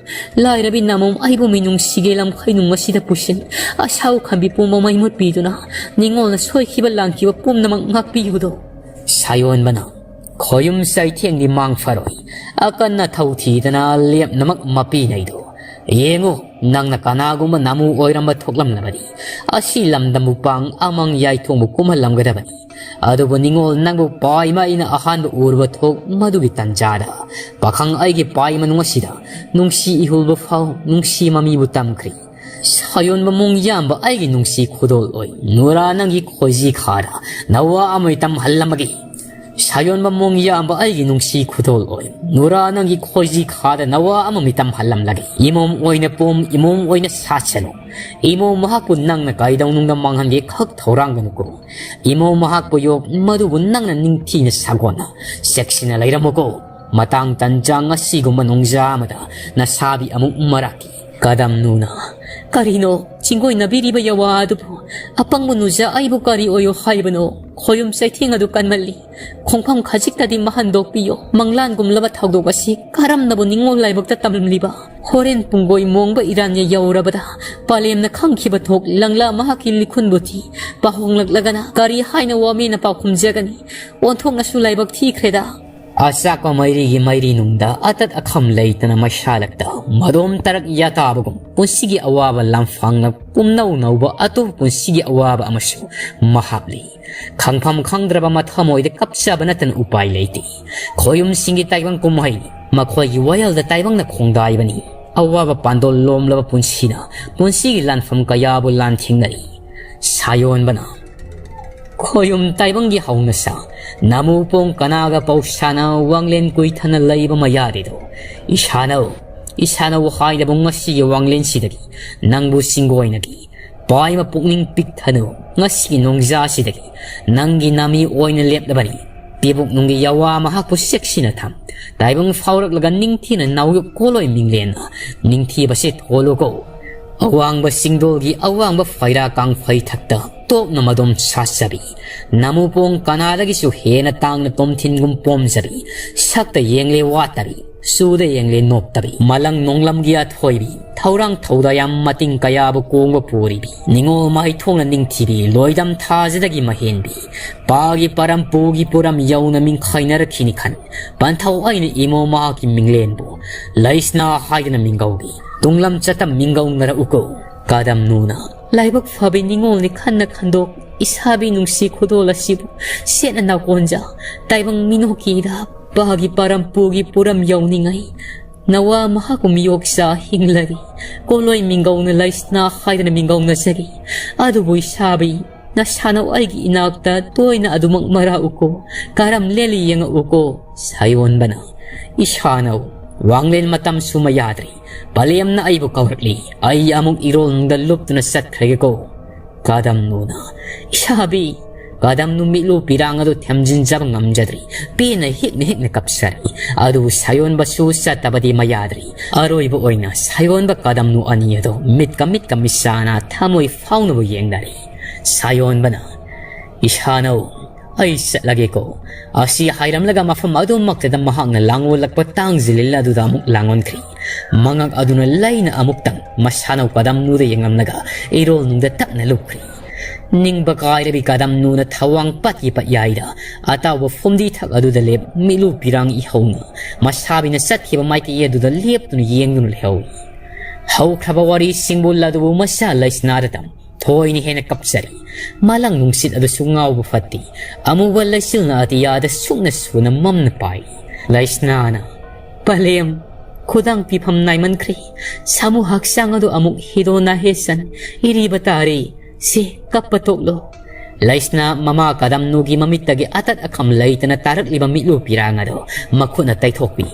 ꯂꯥꯏꯔꯕꯤ ꯅꯃꯨ ꯑꯩꯕꯨ ꯃꯤꯅꯨꯡꯁꯤꯒꯤ ꯂꯝꯈꯩꯅꯨꯡ ꯑꯁꯤꯗ ꯄꯨꯁꯤꯟ, ꯑꯁꯥꯎ ꯈꯝꯕꯤ ꯄꯨꯝꯕ ꯃꯩ ꯃꯨꯠꯄꯤꯗꯨꯅ, ꯅꯤꯡꯉꯣꯜꯅ ꯁꯣꯏꯈꯤꯕ ꯂꯥꯟꯈꯤꯕ ꯄꯨꯝꯅꯃꯛ ꯉꯥꯛꯄꯤꯌꯨꯗꯣ꯫ ꯁꯥꯌꯣꯟꯕꯅ, ꯈꯣꯌꯨꯝ ꯆꯩꯊꯦꯡꯗꯤ ꯃꯥꯡ ꯐꯔꯣꯏ, ꯑꯀꯟꯅ ꯊꯧ ꯊꯤꯗꯅ ꯂꯦꯞꯅꯃꯛ ꯃꯄꯤ ꯅꯩꯗꯣ꯫ ꯌꯦꯡꯉꯨ, ꯅꯪꯅ ꯀꯅꯥꯒꯨꯝꯕ ꯅꯃꯨ ꯑꯣꯏꯔꯝꯕ ꯊꯣꯛꯂꯝꯂꯕꯗꯤ, ꯑꯁꯤ ꯂꯝꯗꯝꯕꯨ ꯄꯥꯡ ꯑꯃꯪ ꯌꯥꯏꯊꯣꯡꯕꯨ ꯀꯨꯝꯍꯜꯂꯝꯒꯗꯕꯅꯤ꯫ ꯑꯗꯨꯕꯨ ꯅꯤꯡꯉꯣꯜ ꯅꯪꯕꯨ ꯄꯥꯏꯃ ꯑꯩꯅ ꯑꯍꯥꯟꯕ ꯎꯔꯨꯕ ꯊꯣꯛ ꯃꯗꯨꯒꯤ ꯇꯟꯖꯥꯗ, ꯄꯥꯈꯪ ꯑꯩꯒꯤ ꯄꯥꯏꯃ ꯅꯨꯡ ꯑꯁꯤꯗ ꯅꯨꯡꯁꯤ ꯏꯍꯨꯜꯕ ꯐꯥꯎ ꯅꯨꯡꯁꯤ ꯃꯃꯤꯕꯨ ꯇꯝꯈ꯭ꯔꯤ꯫ ꯁꯥꯌꯣꯟꯕ ꯃꯣꯡ ꯌꯥꯝꯕ ꯑꯩꯒꯤ ꯅꯨꯡꯁꯤ ꯈꯨꯗꯣꯜ ꯑꯣꯏ, ꯅꯨꯔꯥ ꯅꯪꯒꯤ ꯈꯣꯏꯖꯤ ꯈꯥꯗ ꯅꯋꯥ ꯑꯃ ꯇꯝꯍꯜꯂꯝꯃꯒꯦ꯫ ꯁꯥꯌꯣꯟꯕ ꯃꯣꯡ ꯌꯥꯝꯕ ꯑꯩꯒꯤ ꯅꯨꯡꯁꯤ ꯈꯨꯗꯣꯜ ꯑꯣꯏ, ꯅꯨꯔꯥ ꯅꯪꯒꯤ ꯈꯣꯏꯖꯤ ꯈꯥꯗ ꯅꯋꯥ ꯑꯃ ꯃꯤꯇꯝ ꯍꯜꯂꯝꯂꯒꯦ꯫ ꯏꯃꯣꯝ ꯑꯣꯏꯅ ꯄꯣꯝ, ꯏꯃꯣꯝ ꯑꯣꯏꯅ ꯁꯥꯠꯁꯅꯨ꯫ ꯏꯃꯣꯝ ꯃꯍꯥꯛꯄꯨ ꯅꯪꯅ ꯀꯩꯗꯧꯅꯨꯡꯗ ꯃꯥꯡꯍꯟꯒꯦ ꯈꯛ ꯊꯧꯔꯥꯡꯒꯅꯨꯀꯣ꯫ ꯏꯃꯣꯝ ꯃꯍꯥꯛꯄꯨ ꯌꯣꯛ ꯃꯗꯨꯕꯨ ꯅꯪꯅ ꯅꯤꯡꯊꯤꯅ ꯁꯥꯒꯣꯟꯅ ꯆꯦꯛꯁꯤꯟꯅ ꯂꯩꯔꯝꯃꯨꯀꯣ꯫ ꯃꯇꯥꯡ ꯇꯟꯖꯥ ꯉꯁꯤꯒꯨꯝꯕ ꯅꯣꯡꯖꯥ ꯑꯃꯗ ꯅꯁꯥꯕꯤ ꯑꯃꯨꯛ ꯃꯔꯛꯀꯤ꯫ ꯀꯗꯝꯅꯨꯅ, ꯀꯔꯤꯅꯣ ꯆꯤꯡꯒꯣꯏꯅꯕꯤꯔꯤꯕ ꯌꯥꯋꯥ ꯑꯗꯨꯕꯨ? ꯑꯄꯪꯕ ꯅꯨꯖꯥ ꯑꯩꯕꯨ ꯀꯔꯤ ꯑꯣꯏꯌꯣ ꯍꯥꯏꯕꯅꯣ? ꯈꯣꯌꯨꯝ ꯆꯩꯊꯦꯡ ꯑꯗꯨ ꯀꯟꯃꯜꯂꯤ꯫ ꯈꯣꯡꯐꯝ ꯈꯖꯤꯛꯇꯗꯤ ꯃꯍꯟꯗꯣꯛꯄꯤꯌꯣ꯫ ꯃꯪꯂꯥꯟꯒꯨꯝꯂꯕ ꯊꯧꯗꯣꯛ ꯑꯁꯤ ꯀꯔꯝꯅꯕꯨ ꯅꯤꯡꯉꯣꯜ ꯂꯥꯏꯕꯛꯇ ꯇꯝꯂꯝꯂꯤꯕ? ꯍꯣꯔꯦꯟ ꯄꯨꯡꯒꯣꯏ ꯃꯣꯡꯕ ꯏꯔꯥꯟꯌꯥ ꯌꯧꯔꯕꯗ ꯄꯥꯂꯦꯝꯅ ꯈꯪꯈꯤꯕ ꯊꯣꯛ ꯂꯪꯂꯥ ꯃꯍꯥꯛꯀꯤ ꯂꯤꯈꯨꯟꯕꯨ ꯊꯤ ꯄꯥꯍꯣꯡꯂꯛꯂꯒꯅ ꯀꯔꯤ ꯍꯥꯏꯅ ꯋꯥꯃꯦꯅ ꯄꯥꯎꯈꯨꯝꯖꯒꯅꯤ? ꯑꯣꯟꯊꯣꯛꯅꯁꯨ ꯂꯥꯏꯕꯛ ꯊꯤꯈ꯭ꯔꯦꯗ꯫ ꯑꯆꯥꯛꯄ ꯃꯩꯔꯤꯒꯤ ꯃꯩꯔꯤ ꯅꯨꯡꯗ ꯑꯇꯠ ꯑꯈꯝ ꯂꯩꯇꯅ ꯃꯩꯁꯥꯂꯛꯇ ꯃꯗꯣꯝ ꯇꯔꯛ ꯌꯥꯇꯥꯕꯒꯨꯝ ꯄꯨꯟꯁꯤꯒꯤ ꯑꯋꯥꯕ ꯂꯝꯐꯥꯡꯅ ꯄꯨꯝꯅꯧ ꯅꯧꯕ ꯑꯇꯣꯞꯄ ꯄꯨꯟꯁꯤꯒꯤ ꯑꯋꯥꯕ ꯑꯃꯁꯨ ꯃꯍꯥꯛꯂꯤ꯫ ꯈꯪꯐꯝ ꯈꯪꯗ꯭ꯔꯕ ꯃꯊꯃꯣꯏꯗ ꯀꯞꯆꯕ ꯅꯠꯇꯅ ꯎꯄꯥꯏ ꯂꯩꯇꯦ꯫ ꯈꯣꯌꯨꯝꯁꯤꯡꯒꯤ ꯇꯥꯏꯕꯪ ꯀꯨꯝꯍꯩꯅꯤ꯫ ꯃꯈꯣꯏꯒꯤ ꯋꯥꯌꯦꯜꯗ ꯇꯥꯏꯕꯪꯅ ꯈꯣꯡꯗꯥꯏꯕꯅꯤ꯫ ꯑꯋꯥꯕ ꯄꯥꯟꯗꯣꯜ ꯂꯣꯝꯂꯕ ꯄꯨꯟꯁꯤꯅ ꯄꯨꯟꯁꯤꯒꯤ ꯂꯥꯟꯐꯝ ꯀꯌꯥꯕꯨ ꯂꯥꯟꯊꯦꯡꯅꯔꯤ꯫ ꯁꯥꯌꯣꯟꯕꯅ ꯈꯣꯌꯨꯝ ꯇꯥꯏꯕꯪꯒꯤ ꯍꯧꯅꯁꯥ, ꯅꯃꯨꯄꯣꯡ ꯀꯅꯥꯒ ꯄꯧꯁꯥꯅ ꯋꯥꯡꯂꯦꯟ ꯀꯨꯏꯊꯅ ꯂꯩꯕ ꯃꯌꯥꯔꯤꯗꯣ, ꯏꯁꯥꯅꯧ, ꯏꯁꯥꯅꯧ ꯍꯥꯏꯅꯕ ꯉꯁꯤꯒꯤ ꯋꯥꯡꯂꯦꯟꯁꯤꯗꯒꯤ ꯅꯪꯕꯨ ꯁꯤꯡꯒꯣꯏꯅꯒꯤ ꯄꯥꯏꯃ ꯄꯨꯛꯅꯤꯡ ꯄꯤꯛꯊꯅꯨ꯫ ꯉꯁꯤꯒꯤ ꯅꯣꯡꯖꯥꯁꯤꯗꯒꯤ ꯅꯪꯒꯤ ꯅꯃꯤ ꯑꯣꯏꯅ ꯂꯦꯞꯂꯕꯅꯤ꯫ ꯄꯤꯕꯨꯛ ꯅꯨꯡꯒꯤ ꯌꯥꯋꯥ ꯃꯍꯥꯛꯄꯨ ꯆꯦꯛꯁꯤꯟꯅ ꯊꯝ꯫ ꯇꯥꯏꯕꯪ ꯐꯥꯎꯔꯛꯂꯒ ꯅꯤꯡꯊꯤꯅ ꯅꯥꯎꯌꯨꯞ ꯀꯣꯂꯣꯏ ꯃꯤꯡꯂꯦꯟꯅ ꯅꯤꯡꯊꯤꯕꯁꯦ ꯊꯣꯜꯂꯨꯀꯣ꯫ ꯑꯋꯥꯡꯕ ꯆꯤꯡꯗꯣꯜꯒꯤ ꯑꯋꯥꯡꯕ ꯐꯩꯔꯥ ꯀꯥꯡꯐꯩ ꯊꯛꯇ ꯇꯣꯞꯅ ꯃꯗꯣꯝ ꯁꯥꯠꯆꯕꯤ, ꯅꯃꯨꯄꯣꯡ ꯀꯅꯥꯗꯒꯤꯁꯨ ꯍꯦꯟꯅ ꯇꯥꯡꯅ ꯇꯣꯝꯊꯤꯟꯒꯨꯝ ꯄꯣꯝꯖꯕꯤ, ꯁꯛꯇ ꯌꯦꯡꯂꯦ ꯋꯥꯠꯇꯕꯤ, ꯆꯨꯗ ꯌꯦꯡꯂꯦ ꯅꯣꯞꯇꯕꯤ, ꯃꯂꯪ ꯅꯣꯡꯂꯝꯒꯤ ꯑꯊꯣꯏꯕꯤ, ꯊꯧꯔꯥꯡ ꯊꯧꯗꯥ ꯌꯥꯝ ꯃꯇꯤꯡ ꯀꯌꯥꯕꯨ ꯀꯣꯡꯕ ꯄꯨꯔꯤꯕꯤ, ꯅꯤꯉꯣꯜ ꯃꯍꯩꯊꯣꯡꯅ ꯅꯤꯡꯊꯤꯕꯤ, ꯂꯣꯏꯗꯝ ꯊꯥꯖꯗꯒꯤ ꯃꯍꯦꯟꯕꯤ, ꯄꯥꯒꯤ ꯄꯔꯝ ꯄꯨꯒꯤ ꯄꯨꯔꯝ ꯌꯧꯅ ꯃꯤꯡꯈꯥꯏꯅꯔꯛꯈꯤꯅꯤ ꯈꯟ, ꯄꯟꯊꯧ ꯑꯩꯅ ꯏꯃꯣ ꯃꯍꯥꯛꯀꯤ ꯃꯤꯡꯂꯦꯟꯕꯨ ꯂꯩꯁꯅꯥ ꯍꯥꯏꯗꯅ ꯃꯤꯡꯒꯧꯒꯤ ꯇꯨꯡꯂꯝ ꯆꯠꯇꯝ ꯃꯤꯡꯒꯧꯅꯔꯛꯎꯀꯣ꯫ ꯀꯗꯝꯅꯨꯅ ꯂꯥꯏꯕꯛ ꯐꯕꯤ ꯅꯤꯉꯣꯜꯅꯤ ꯈꯟꯅ ꯈꯟꯗꯣꯛ, ꯏꯁꯥꯕꯤ ꯅꯨꯡꯁꯤ ꯈꯨꯗꯣꯜ ꯑꯁꯤꯕꯨ ꯁꯦꯠꯅ ꯅꯥꯀꯣꯟꯖ, ꯇꯥꯏꯕꯪ ꯃꯤꯅꯣꯛꯀꯤ ꯏꯔꯥꯞ ꯄꯥꯒꯤ ꯄꯥꯔꯝ ꯄꯨꯒꯤ ꯄꯨꯔꯝ ꯌꯧꯅꯤꯡꯉꯩ ꯅꯋꯥ ꯃꯍꯥꯛꯄꯨ ꯃꯤꯌꯣꯛꯆ ꯍꯤꯡꯂꯔꯤ꯫ ꯀꯣꯂꯣꯏ ꯃꯤꯡꯒꯧꯅ ꯂꯩꯁꯅꯥ ꯍꯥꯏꯗꯅ ꯃꯤꯡꯒꯧꯅꯖꯔꯤ꯫ ꯑꯗꯨꯕꯨ ꯏꯁꯥꯕꯤ, ꯅꯁꯥꯅꯧ ꯑꯩꯒꯤ ꯏꯅꯥꯛꯇ ꯇꯣꯏꯅ ꯑꯗꯨꯃꯛ ꯃꯔꯥꯛꯎꯀꯣ, ꯀꯔꯝ ꯂꯦꯜꯂꯤ ꯌꯦꯡꯉꯛꯎꯀꯣ꯫ ꯁꯥꯌꯣꯟꯕꯅ, ꯏꯁꯥꯅꯧ, ꯋꯥꯡꯂꯦꯟ ꯃꯇꯝ ꯁꯨꯃ ꯌꯥꯗ꯭ꯔꯤ꯫ ꯄꯂꯦꯝꯅ ꯑꯩꯕꯨ ꯀꯧꯔꯛꯂꯤ꯫ ꯑꯩ ꯑꯃꯨꯛ ꯏꯔꯣꯜꯅꯨꯡꯗ ꯂꯨꯞꯇꯨꯅ ꯆꯠꯈ꯭ꯔꯒꯦꯀꯣ꯫ ꯀꯗꯝꯅꯨꯅ, ꯏꯁꯥꯕꯤ! ꯀꯗꯝꯅꯨ ꯃꯤꯠꯂꯨ ꯄꯤꯔꯥꯡ ꯑꯗꯨ ꯊꯦꯝꯖꯤꯟꯖꯕ ꯉꯝꯖꯗ꯭ꯔꯤ꯫ ꯄꯦꯟꯅ ꯍꯤꯛꯅ ꯍꯤꯛꯅ ꯀꯞꯆꯔꯤ꯫ ꯑꯗꯨꯕꯨ ꯁꯥꯌꯣꯟꯕꯁꯨ ꯆꯠꯇꯕꯗꯤ ꯃꯌꯥꯗ꯭ꯔꯤ꯫ ꯑꯔꯣꯏꯕ ꯑꯣꯏꯅ ꯁꯥꯌꯣꯟꯕ ꯀꯗꯝꯅꯨ ꯑꯅꯤ ꯑꯗꯨ ꯃꯤꯠꯀ ꯃꯤꯠꯀ ꯃꯤꯆꯥꯅ ꯊꯃꯣꯏ ꯐꯥꯎꯅꯕ ꯌꯦꯡꯅꯔꯤ꯫ ꯁꯥꯌꯣꯟꯕꯅ, ꯏꯁꯥꯅꯧ, ꯑꯩ ꯆꯠꯂꯒꯦꯀꯣ꯫ ꯑꯁꯤ ꯍꯥꯏꯔꯝꯂꯒ ꯃꯐꯝ ꯑꯗꯨꯃꯛꯇꯗ ꯃꯍꯥꯛꯅ ꯂꯥꯡꯑꯣꯜꯂꯛꯄ ꯇꯥꯡꯖꯤꯜꯂꯤꯜ ꯑꯗꯨꯗ ꯑꯃꯨꯛ ꯂꯥꯡꯑꯣꯟꯈ꯭ꯔꯤ꯫ ꯃꯉꯛ ꯑꯗꯨꯅ ꯂꯩꯅ ꯑꯃꯨꯛꯇꯪ ꯃꯁꯥꯅꯧ ꯀꯗꯝꯅꯨꯗ ꯌꯦꯡꯂꯝꯂꯒ ꯏꯔꯣꯜꯅꯨꯡꯗ ꯇꯞꯅ ꯂꯨꯞꯈ꯭ꯔꯤ꯫ ꯅꯤꯡꯕ ꯀꯥꯏꯔꯕꯤ ꯀꯗꯝꯅꯨꯅ ꯊꯋꯥꯡ ꯄꯠꯀꯤ ꯄꯠꯌꯥꯏꯗ ꯑꯇꯥꯎꯕ ꯐꯨꯝꯗꯤ ꯊꯛ ꯑꯗꯨꯗ ꯂꯦꯞ ꯃꯤꯠꯂꯨ ꯄꯤꯔꯥꯡ ꯏꯍꯧꯅ ꯃꯁꯥꯕꯤꯅ ꯆꯠꯈꯤꯕ ꯃꯥꯏꯀꯩ ꯑꯗꯨꯗ ꯂꯦꯞꯇꯨꯅ ꯌꯦꯡꯗꯨꯅ ꯂꯩꯍꯧꯏ꯫ ꯍꯧꯈ꯭ꯔꯕ ꯋꯥꯔꯤꯁꯤꯡꯕꯨ ꯂꯗꯨꯕꯨ ꯃꯆꯥ ꯂꯩꯁꯅꯥꯗ ꯇꯝ ꯊꯣꯏꯅ ꯍꯦꯟꯅ ꯀꯞꯆꯔꯤ꯫ ꯃꯥꯂꯪ ꯅꯨꯡꯁꯤꯠ ꯑꯗꯨꯁꯨ ꯉꯥꯎꯕ ꯐꯠꯇꯦ꯫ ꯑꯃꯨꯕ ꯂꯩꯆꯤꯜꯅ ꯑꯇꯤꯌꯥꯗ ꯁꯨꯛꯅ ꯁꯨꯅ ꯃꯝꯅ ꯄꯥꯏ꯫ ꯂꯩꯁꯅꯥꯅ, "ꯄꯂꯦꯝ, ꯈꯨꯗꯥꯡ ꯄꯤꯐꯝ ꯅꯥꯏꯃꯟꯈ꯭ꯔꯦ꯫ ꯁꯥꯃꯨ ꯍꯛꯆꯥꯡ ꯑꯗꯨ ꯑꯃꯨꯛ ꯍꯤꯗꯣ ꯅꯥꯍꯦꯁꯟ ꯏꯔꯤꯕ ꯇꯥꯔꯦ꯫ ꯁꯦ, ꯀꯞꯄ ꯇꯣꯛꯂꯣ꯫" ꯂꯩꯁꯅꯥ ꯃꯃꯥ ꯀꯗꯝꯅꯨꯒꯤ ꯃꯃꯤꯠꯇꯒꯤ ꯑꯇꯠ ꯑꯈꯝ ꯂꯩꯇꯅ ꯇꯥꯔꯛꯂꯤꯕ ꯃꯤꯠꯂꯨ ꯄꯤꯔꯥꯡ ꯑꯗꯨ ꯃꯈꯨꯠꯅ ꯇꯩꯊꯣꯛꯄꯤ꯫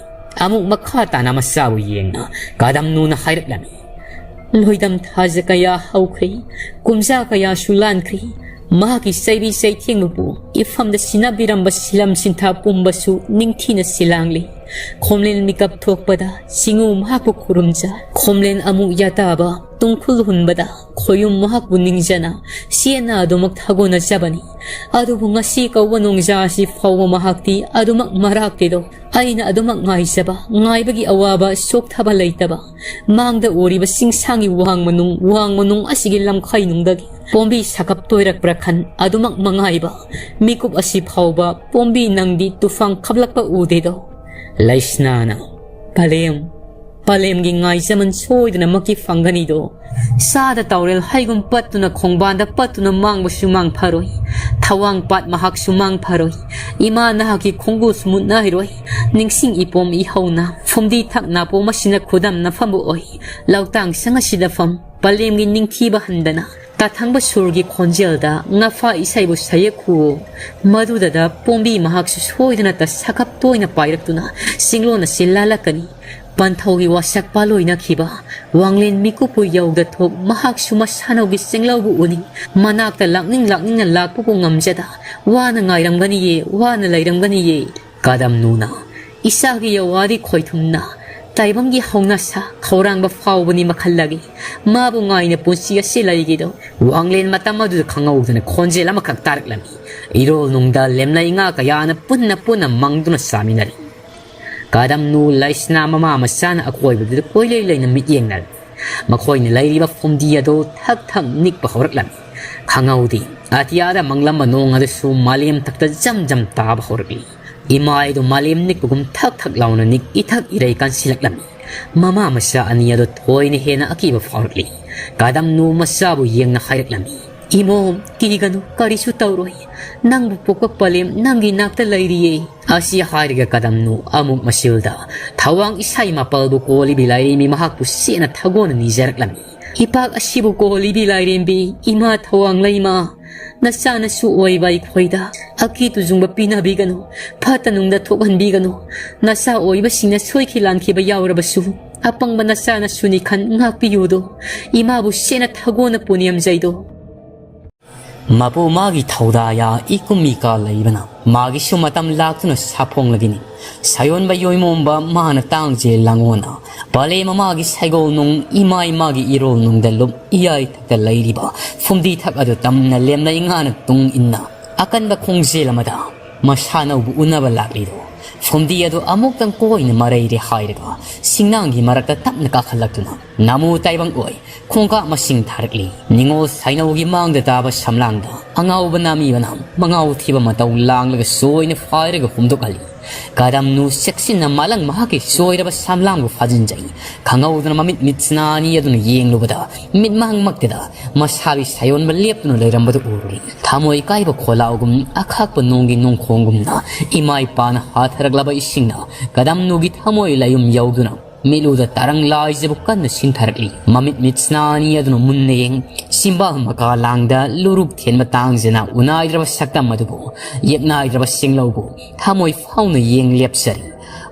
ꯑꯃꯨꯛ ꯃꯈꯥ ꯇꯥꯅ ꯃꯆꯥꯕꯨ ꯌꯦꯡꯅ ꯀꯗꯝꯅꯨꯅ ꯍꯥꯏꯔꯛꯂꯝꯃꯤ꯫ ꯂꯣꯏꯗꯝ ꯊꯥꯖ ꯀꯌꯥ ꯍꯧꯈ꯭ꯔꯦ, ꯀꯨꯝꯖꯥ ꯀꯌꯥꯁꯨ ꯂꯥꯟꯈ꯭ꯔꯦ꯫ ꯃꯍꯥꯛꯀꯤ ꯆꯩꯕꯤ ꯆꯩꯊꯦꯡꯕꯕꯨ ꯏꯐꯝꯗ ꯁꯤꯟꯅꯕꯤꯔꯝꯕ ꯁꯤꯂꯝ ꯁꯤꯟꯊꯥ ꯄꯨꯝꯕꯁꯨ ꯅꯤꯡꯊꯤꯅ ꯁꯤꯂꯥꯡꯂꯤ꯫ ꯈꯣꯝꯂꯦꯟ ꯃꯤꯀꯞ ꯊꯣꯛꯄꯗ ꯆꯤꯡꯉꯨ ꯃꯍꯥꯛꯄꯨ ꯈꯨꯔꯨꯝꯖ꯫ ꯈꯣꯝꯂꯦꯟ ꯑꯃꯨꯛ ꯌꯥꯇꯥꯕ ꯇꯨꯡꯈꯨꯜ ꯍꯨꯟꯕꯗ ꯈꯣꯌꯨꯝ ꯃꯍꯥꯛꯄꯨ ꯅꯤꯡꯖꯅ ꯆꯦꯠꯅ ꯑꯗꯨꯃꯛ ꯊꯥꯒꯣꯟꯅꯖꯕꯅꯤ꯫ ꯑꯗꯨꯕꯨ ꯉꯁꯤ ꯀꯧꯕ ꯅꯣꯡꯖꯥ ꯑꯁꯤ ꯐꯥꯎꯕ ꯃꯍꯥꯛꯇꯤ ꯑꯗꯨꯃꯛ ꯃꯔꯥꯛꯇꯦꯗꯣ꯫ ꯑꯩꯅ ꯑꯗꯨꯃꯛ ꯉꯥꯏꯖꯕ, ꯉꯥꯏꯕꯒꯤ ꯑꯋꯥꯕ ꯁꯣꯛꯊꯕ ꯂꯩꯇꯕ, ꯃꯥꯡꯗ ꯎꯔꯤꯕ ꯆꯤꯡꯁꯥꯡꯒꯤ ꯋꯥꯡ ꯃꯅꯨꯡ, ꯋꯥꯡ ꯃꯅꯨꯡ ꯑꯁꯤꯒꯤ ꯂꯝꯈꯩ ꯅꯨꯡꯗꯒꯤ ꯄꯣꯝꯕꯤ ꯁꯥꯀꯞ ꯇꯣꯏꯔꯛꯄ꯭ꯔꯥ ꯈꯟ ꯑꯗꯨꯃꯛ ꯃꯉꯥꯏꯕ꯫ ꯃꯤꯀꯨꯞ ꯑꯁꯤ ꯐꯥꯎꯕ ꯄꯣꯝꯕꯤ ꯅꯪꯗꯤ ꯇꯨꯐꯥꯡ ꯈꯞꯂꯛꯄ ꯎꯗꯦꯗꯣ꯫ ꯂꯩꯁꯅꯥꯅ, "ꯄꯂꯦꯝ, ꯄꯂꯦꯝꯒꯤ ꯉꯥꯏꯖꯃꯟ ꯁꯣꯏꯗꯅꯃꯛꯀꯤ ꯐꯪꯒꯅꯤꯗꯣ꯫ ꯆꯥꯗ ꯇꯥꯎꯔꯦꯜ ꯍꯩꯒꯨꯝ ꯄꯠꯇꯨꯅ ꯈꯣꯡꯕꯥꯟꯗ ꯄꯠꯇꯨꯅ ꯃꯥꯡꯕꯁꯨ ꯃꯥꯡ ꯐꯔꯣꯏ꯫ ꯊꯋꯥꯡ ꯄꯥꯠ ꯃꯍꯥꯛꯁꯨ ꯃꯥꯡ ꯐꯔꯣꯏ꯫ ꯏꯃꯥ ꯅꯍꯥꯛꯀꯤ ꯈꯣꯡꯒꯨꯁꯨ ꯃꯨꯠꯅꯍꯩꯔꯣꯏ꯫ ꯅꯤꯡꯁꯤꯡ ꯏꯄꯣꯝ ꯏꯍꯧꯅ ꯐꯨꯝꯗꯤ ꯊꯛ ꯅꯥꯄꯣꯝ ꯑꯁꯤꯅ ꯈꯨꯗꯝꯅꯐꯝꯕꯨ ꯑꯣꯏ꯫ ꯂꯧꯇꯥꯡ ꯁꯪ ꯑꯁꯤꯗ ꯐꯝ ꯄꯂꯦꯝꯒꯤ ꯅꯤꯡꯊꯤꯕ ꯍꯟꯗꯅ ꯇꯥꯊꯪꯕ ꯁꯨꯔꯒꯤ ꯈꯣꯟꯖꯦꯜꯗ ꯉꯥꯐꯥ ꯏꯁꯩꯕꯨ ꯁꯩꯌꯦꯛꯈꯨꯑꯣ꯫ ꯃꯗꯨꯗꯗ ꯄꯣꯝꯕꯤ ꯃꯍꯥꯛꯁꯨ ꯁꯣꯏꯗꯅꯇ ꯁꯥꯈꯞ ꯇꯣꯏꯅ ꯄꯥꯏꯔꯛꯇꯨꯅ ꯆꯤꯡꯂꯣꯟ ꯑꯁꯤ ꯂꯥꯜꯂꯛꯀꯅꯤ꯫ ꯄꯟꯊꯧꯒꯤ ꯋꯥꯁꯛ ꯄꯥꯂꯣꯏꯅꯈꯤꯕ ꯋꯥꯡꯂꯦꯟ ꯃꯤꯀꯨꯞꯄꯨ ꯌꯧꯗ ꯊꯣꯛ ꯃꯍꯥꯛꯁꯨ ꯃꯁꯥꯅꯧꯒꯤ ꯆꯤꯡꯂꯧꯕꯨ ꯎꯅꯤ꯫ ꯃꯅꯥꯛꯇ ꯂꯥꯛꯅꯤꯡ ꯂꯥꯛꯅꯤꯡꯅ ꯂꯥꯛꯄꯕꯨ ꯉꯝꯖꯗ ꯋꯥꯅ ꯉꯥꯏꯔꯝꯒꯅꯤꯌꯦ, ꯋꯥꯅ ꯂꯩꯔꯝꯒꯅꯤꯌꯦ꯫ ꯀꯗꯝꯅꯨꯅ, ꯏꯆꯥꯒꯤ ꯌꯧꯋꯥꯗꯤ ꯈꯣꯏꯊꯨꯝꯅ ꯇꯥꯏꯕꯪꯒꯤ ꯍꯧꯅꯁꯥ ꯈꯧꯔꯥꯡꯕ ꯐꯥꯎꯕꯅꯤ ꯃꯈꯜꯂꯒꯤ꯫ ꯃꯥꯕꯨ ꯉꯥꯏꯅ ꯄꯨꯟꯁꯤ ꯑꯁꯤ ꯂꯩꯒꯦꯗꯣ꯫ ꯋꯥꯡꯂꯦꯟ ꯃꯇꯝ ꯑꯗꯨꯗ ꯈꯪꯍꯧꯗꯅ ꯈꯣꯟꯖꯦꯜ ꯑꯃꯈꯛ ꯇꯥꯔꯛꯂꯝꯃꯤ꯫ ꯏꯔꯣꯜ ꯅꯨꯡꯗ ꯂꯦꯝꯂꯩ ꯉꯥ ꯀꯌꯥꯅ ꯄꯨꯟꯅ ꯄꯨꯟꯅ ꯃꯪꯗꯨꯅ ꯆꯥꯃꯤꯟꯅꯔꯤ꯫ ꯀꯗꯝꯅꯨ ꯂꯩꯁꯅꯥ ꯃꯃꯥ ꯃꯆꯥꯅ ꯑꯀꯣꯏꯕꯗꯨꯗ ꯀꯣꯏꯂꯩ ꯂꯩꯅ ꯃꯤꯠꯌꯦꯡꯅꯔꯤ꯫ ꯃꯈꯣꯏꯅ ꯂꯩꯔꯤꯕ ꯐꯨꯝꯗꯤ ꯑꯗꯨ ꯊꯛ ꯊꯛ ꯅꯤꯛꯄ ꯍꯧꯔꯛꯂꯝꯃꯤ꯫ ꯑꯉꯧꯗꯤ ꯑꯇꯤꯌꯥꯗ ꯃꯪꯂꯝꯕ ꯅꯣꯡ ꯑꯗꯨꯁꯨ ꯃꯥꯂꯦꯝ ꯊꯛꯇ ꯖꯝ ꯖꯝ ꯇꯥꯕ ꯍꯧꯔꯛꯂꯤ꯫ ꯏꯃꯥꯏꯗꯨ ꯃꯥꯂꯦꯝ ꯅꯤꯛꯄꯒꯨꯝ ꯊꯛ ꯊꯛ ꯂꯥꯎꯅ ꯅꯤꯛ ꯏꯊꯛ ꯏꯔꯩ ꯀꯟꯁꯤꯜꯂꯛꯂꯝꯃꯤ꯫ ꯃꯃꯥ ꯃꯆꯥ ꯑꯅꯤ ꯑꯗꯨ ꯊꯣꯏꯅ ꯍꯦꯟꯅ ꯑꯀꯤꯕ ꯐꯥꯎꯔꯛꯂꯤ꯫ ꯀꯗꯝꯅꯨ ꯃꯆꯥꯕꯨ ꯌꯦꯡꯅ ꯍꯥꯏꯔꯛꯂꯝꯃꯤ, "ꯏꯃꯣꯝ, ꯀꯤꯒꯅꯨ, ꯀꯔꯤꯁꯨ ꯇꯧꯔꯣꯏ꯫ ꯅꯪꯕꯨ ꯄꯣꯛꯄ ꯄꯂꯦꯝ ꯅꯪꯒꯤ ꯅꯥꯛꯇ ꯂꯩꯔꯤꯌꯦ"꯫ ꯑꯁꯤ ꯍꯥꯏꯔꯒ ꯀꯗꯝꯅꯨ ꯑꯃꯨꯛ ꯃꯁꯤꯜꯗ ꯊꯋꯥꯡ ꯏꯁꯩ ꯃꯥꯄꯜꯕꯨ ꯀꯣꯜꯂꯤꯕꯤ ꯂꯥꯏꯔꯦꯝꯕꯤ ꯃꯍꯥꯛꯄꯨ ꯆꯦꯠꯅ ꯊꯥꯒꯣꯟꯅ ꯅꯤꯖꯔꯛꯂꯝꯃꯤ꯫ "ꯏꯄꯥꯛ ꯑꯁꯤꯕꯨ ꯀꯣꯜꯂꯤꯕꯤ ꯂꯥꯏꯔꯦꯝꯕꯤ, ꯏꯃꯥ ꯊꯋꯥꯡ ꯂꯩꯃ, ꯅꯆꯥꯅꯁꯨ ꯑꯣꯏꯕ ꯑꯩꯈꯣꯏꯗ ꯑꯀꯤ ꯇꯨꯖꯨꯡꯕ ꯄꯤꯅꯕꯤꯒꯅꯨ, ꯐꯠꯇ ꯅꯨꯡꯗ ꯊꯣꯛꯍꯟꯕꯤꯒꯅꯨ꯫ ꯅꯆꯥ ꯑꯣꯏꯕꯁꯤꯡꯅ ꯁꯣꯏꯈꯤ ꯂꯥꯟꯈꯤꯕ ꯌꯥꯎꯔꯕꯁꯨ, ꯑꯄꯪꯕ ꯅꯆꯥꯅꯁꯨꯅꯤ ꯈꯟ ꯉꯥꯛꯄꯤꯌꯨꯗꯣ꯫ ꯏꯃꯥꯕꯨ ꯆꯦꯠꯅ ꯊꯥꯒꯣꯟꯅ ꯄꯨꯅꯦꯝꯖꯩꯗꯣ"꯫ ꯃꯄꯨ ꯃꯥꯒꯤ ꯊꯧꯗꯥꯌꯥ ꯏꯀꯨꯝ ꯏꯀꯥ ꯂꯩꯕꯅ ꯃꯥꯒꯤꯁꯨ ꯃꯇꯝ ꯂꯥꯛꯇꯨꯅ ꯁꯥꯐꯣꯡꯂꯒꯅꯤ꯫ ꯁꯥꯌꯣꯟꯕ ꯌꯣꯏꯃꯣꯝꯕ ꯃꯥꯅ ꯇꯥꯡꯖꯦ ꯂꯥꯡꯉꯣꯅ ꯄꯂꯦꯝ ꯃꯃꯥꯒꯤ ꯁꯩꯒꯣꯜ ꯅꯨꯡ, ꯏꯃꯥ ꯏꯃꯥꯒꯤ ꯏꯔꯣꯜ ꯅꯨꯡꯗ ꯂꯨꯞ ꯏꯌꯥꯏ ꯊꯛꯇ ꯂꯩꯔꯤꯕ ꯐꯨꯝꯗꯤ ꯊꯛ ꯑꯗꯨ ꯇꯝꯅ ꯂꯦꯝꯅꯩ ꯉꯥꯅ ꯇꯨꯡ ꯏꯟꯅ ꯑꯀꯟꯕ ꯈꯣꯡꯖꯦꯜ ꯑꯃꯗ ꯃꯁꯥꯅꯧꯕꯨ ꯎꯅꯕ ꯂꯥꯛꯂꯤꯗꯣ꯫ ꯐꯨꯝꯗꯤ ꯑꯗꯨ ꯑꯃꯨꯛꯇꯪ ꯀꯣꯏꯅ ꯃꯔꯩꯔꯦ ꯍꯥꯏꯔꯒ ꯁꯤꯡꯅꯥꯡꯒꯤ ꯃꯔꯛꯇ ꯇꯞꯅ ꯀꯥꯈꯠꯂꯛꯇꯨꯅ ꯅꯃꯨ ꯇꯥꯏꯕꯪ ꯑꯣꯏ ꯈꯣꯡꯀꯥꯞ ꯃꯁꯤꯡ ꯊꯥꯔꯛꯂꯤ꯫ ꯅꯤꯉꯣꯜ ꯁꯥꯏꯅꯧꯒꯤ ꯃꯥꯡꯗ ꯇꯥꯕ ꯁꯝꯂꯥꯡꯗ ꯑꯉꯥꯎꯕ ꯅꯥꯃꯤꯕꯅ ꯃꯉꯥꯎ ꯊꯤꯕ ꯃꯇꯧ ꯂꯥꯡꯂꯒ ꯆꯣꯏꯅ ꯐꯥꯏꯔꯒ ꯍꯨꯝꯗꯣꯛꯍꯜꯂꯤ꯫ ꯀꯗꯝꯅꯨ ꯆꯦꯛꯁꯤꯟꯅ ꯃꯥꯂꯪ ꯃꯍꯥꯛꯀꯤ ꯆꯣꯏꯔꯕ ꯁꯝꯂꯥꯡꯕꯨ ꯐꯥꯖꯤꯟꯖꯩ꯫ ꯈꯪꯍꯧꯗꯅ ꯃꯃꯤꯠ ꯃꯤꯠꯁꯅꯥ ꯑꯅꯤ ꯑꯗꯨꯅ ꯌꯦꯡꯂꯨꯕꯗ ꯃꯤꯠꯃꯥꯡꯃꯛꯇꯗ ꯃꯁꯥꯒꯤ ꯁꯥꯌꯣꯟꯕ ꯂꯦꯞꯇꯨꯅ ꯂꯩꯔꯝꯕꯗꯨ ꯎꯔꯨꯔꯦ꯫ ꯊꯃꯣꯏ ꯀꯥꯏꯕ ꯈꯣꯜꯂꯥꯎꯒꯨꯝ ꯑꯈꯥꯛꯄ ꯅꯣꯡꯒꯤ ꯅꯣꯡꯈꯣꯡꯒꯨꯝꯅ ꯏꯃꯥ ꯏꯄꯥꯅ ꯍꯥꯊꯔꯛꯂꯕ ꯏꯁꯤꯡꯅ ꯀꯗꯝꯅꯨꯒꯤ ꯊꯃꯣꯏ ꯂꯥꯌꯨꯝ ꯌꯧꯗꯨꯅ ꯃꯤꯠꯂꯨꯗ ꯇꯔꯪ ꯂꯥꯏꯖꯕꯨ ꯀꯟꯅ ꯁꯤꯟꯊꯔꯛꯂꯤ꯫ ꯃꯃꯤꯠ ꯃꯤꯠꯁꯅꯥ ꯑꯅꯤ ꯑꯗꯨꯅ ꯃꯨꯟꯅ ꯌꯦꯡ ꯆꯤꯝꯕꯥꯜ ꯃꯀꯥ ꯂꯥꯡꯗ ꯂꯨꯔꯨꯛ ꯊꯦꯟꯕ ꯇꯥꯡꯖꯅ ꯎꯅꯥꯏꯗ꯭ꯔꯕ ꯁꯛꯇꯝ ꯑꯗꯨꯕꯨ, ꯌꯦꯛꯅꯥꯏꯗ꯭ꯔꯕ ꯁꯤꯡꯂꯧꯕꯨ ꯊꯃꯣꯏ ꯐꯥꯎꯅ ꯌꯦꯡ ꯂꯦꯞꯆꯔꯤ꯫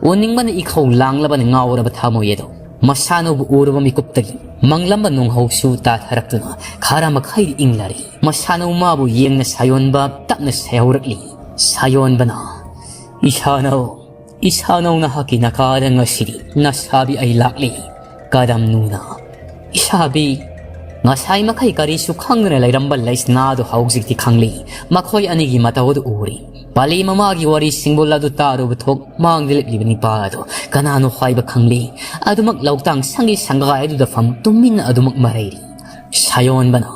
ꯑꯣꯅꯤꯡꯕꯅ ꯏꯈꯧ ꯂꯥꯡꯂꯕꯅ ꯉꯥꯎꯔꯕ ꯊꯃꯣꯏ ꯑꯗꯣ ꯃꯁꯥꯅꯧꯕꯨ ꯎꯔꯕ ꯃꯤꯀꯨꯞꯇꯒꯤ ꯃꯪꯂꯝꯕ ꯅꯣꯡꯍꯧꯁꯨ ꯇꯥꯊꯔꯛꯇꯨꯅ ꯈꯔ ꯃꯈꯩꯗꯤ ꯏꯪꯂꯔꯦ꯫ ꯃꯁꯥꯅꯧ ꯃꯥꯕꯨ ꯌꯦꯡꯅ ꯁꯥꯌꯣꯟꯕ ꯇꯞꯅ ꯁꯩꯍꯧꯔꯛꯂꯤ꯫ ꯁꯥꯌꯣꯟꯕꯅ, "ꯏꯁꯥꯅꯧ, ꯏꯁꯥꯅꯧ ꯅꯍꯥꯛꯀꯤ ꯅꯀꯥꯗ ꯉꯁꯤꯗꯤ ꯅꯁꯥꯕꯤ ꯑꯩ ꯂꯥꯛꯂꯤ"꯫ ꯀꯗꯝꯅꯨꯅ, "ꯏꯁꯥꯕꯤ"꯫ ꯉꯁꯥꯏ ꯃꯈꯩ ꯀꯔꯤꯁꯨ ꯈꯪꯗꯅ ꯂꯩꯔꯝꯕ ꯂꯩꯁꯅꯥꯗꯨ ꯍꯧꯖꯤꯛꯇꯤ ꯈꯪꯂꯤ꯫ ꯃꯈꯣꯏ ꯑꯅꯤꯒꯤ ꯃꯇꯧ ꯑꯗꯨ ꯎꯔꯤ꯫ ꯄꯥꯂꯤ ꯃꯃꯥꯒꯤ ꯋꯥꯔꯤ ꯁꯤꯡꯕꯨꯜ ꯑꯗꯨ ꯇꯥꯔꯨꯕ ꯊꯣꯛ ꯃꯥꯡꯗ ꯂꯦꯞꯂꯤꯕ ꯅꯤꯄꯥ ꯑꯗꯨ ꯀꯅꯥꯅꯣ ꯍꯥꯏꯕ ꯈꯪꯂꯤ꯫ ꯑꯗꯨꯃꯛ ꯂꯧꯇꯥꯡ ꯁꯪꯒꯤ ꯁꯪꯒꯥꯏ ꯑꯗꯨꯗ ꯐꯝ ꯇꯨꯃꯤꯟꯅ ꯑꯗꯨꯃꯛ ꯃꯔꯩꯔꯤ꯫ ꯁꯥꯌꯣꯟꯕꯅ,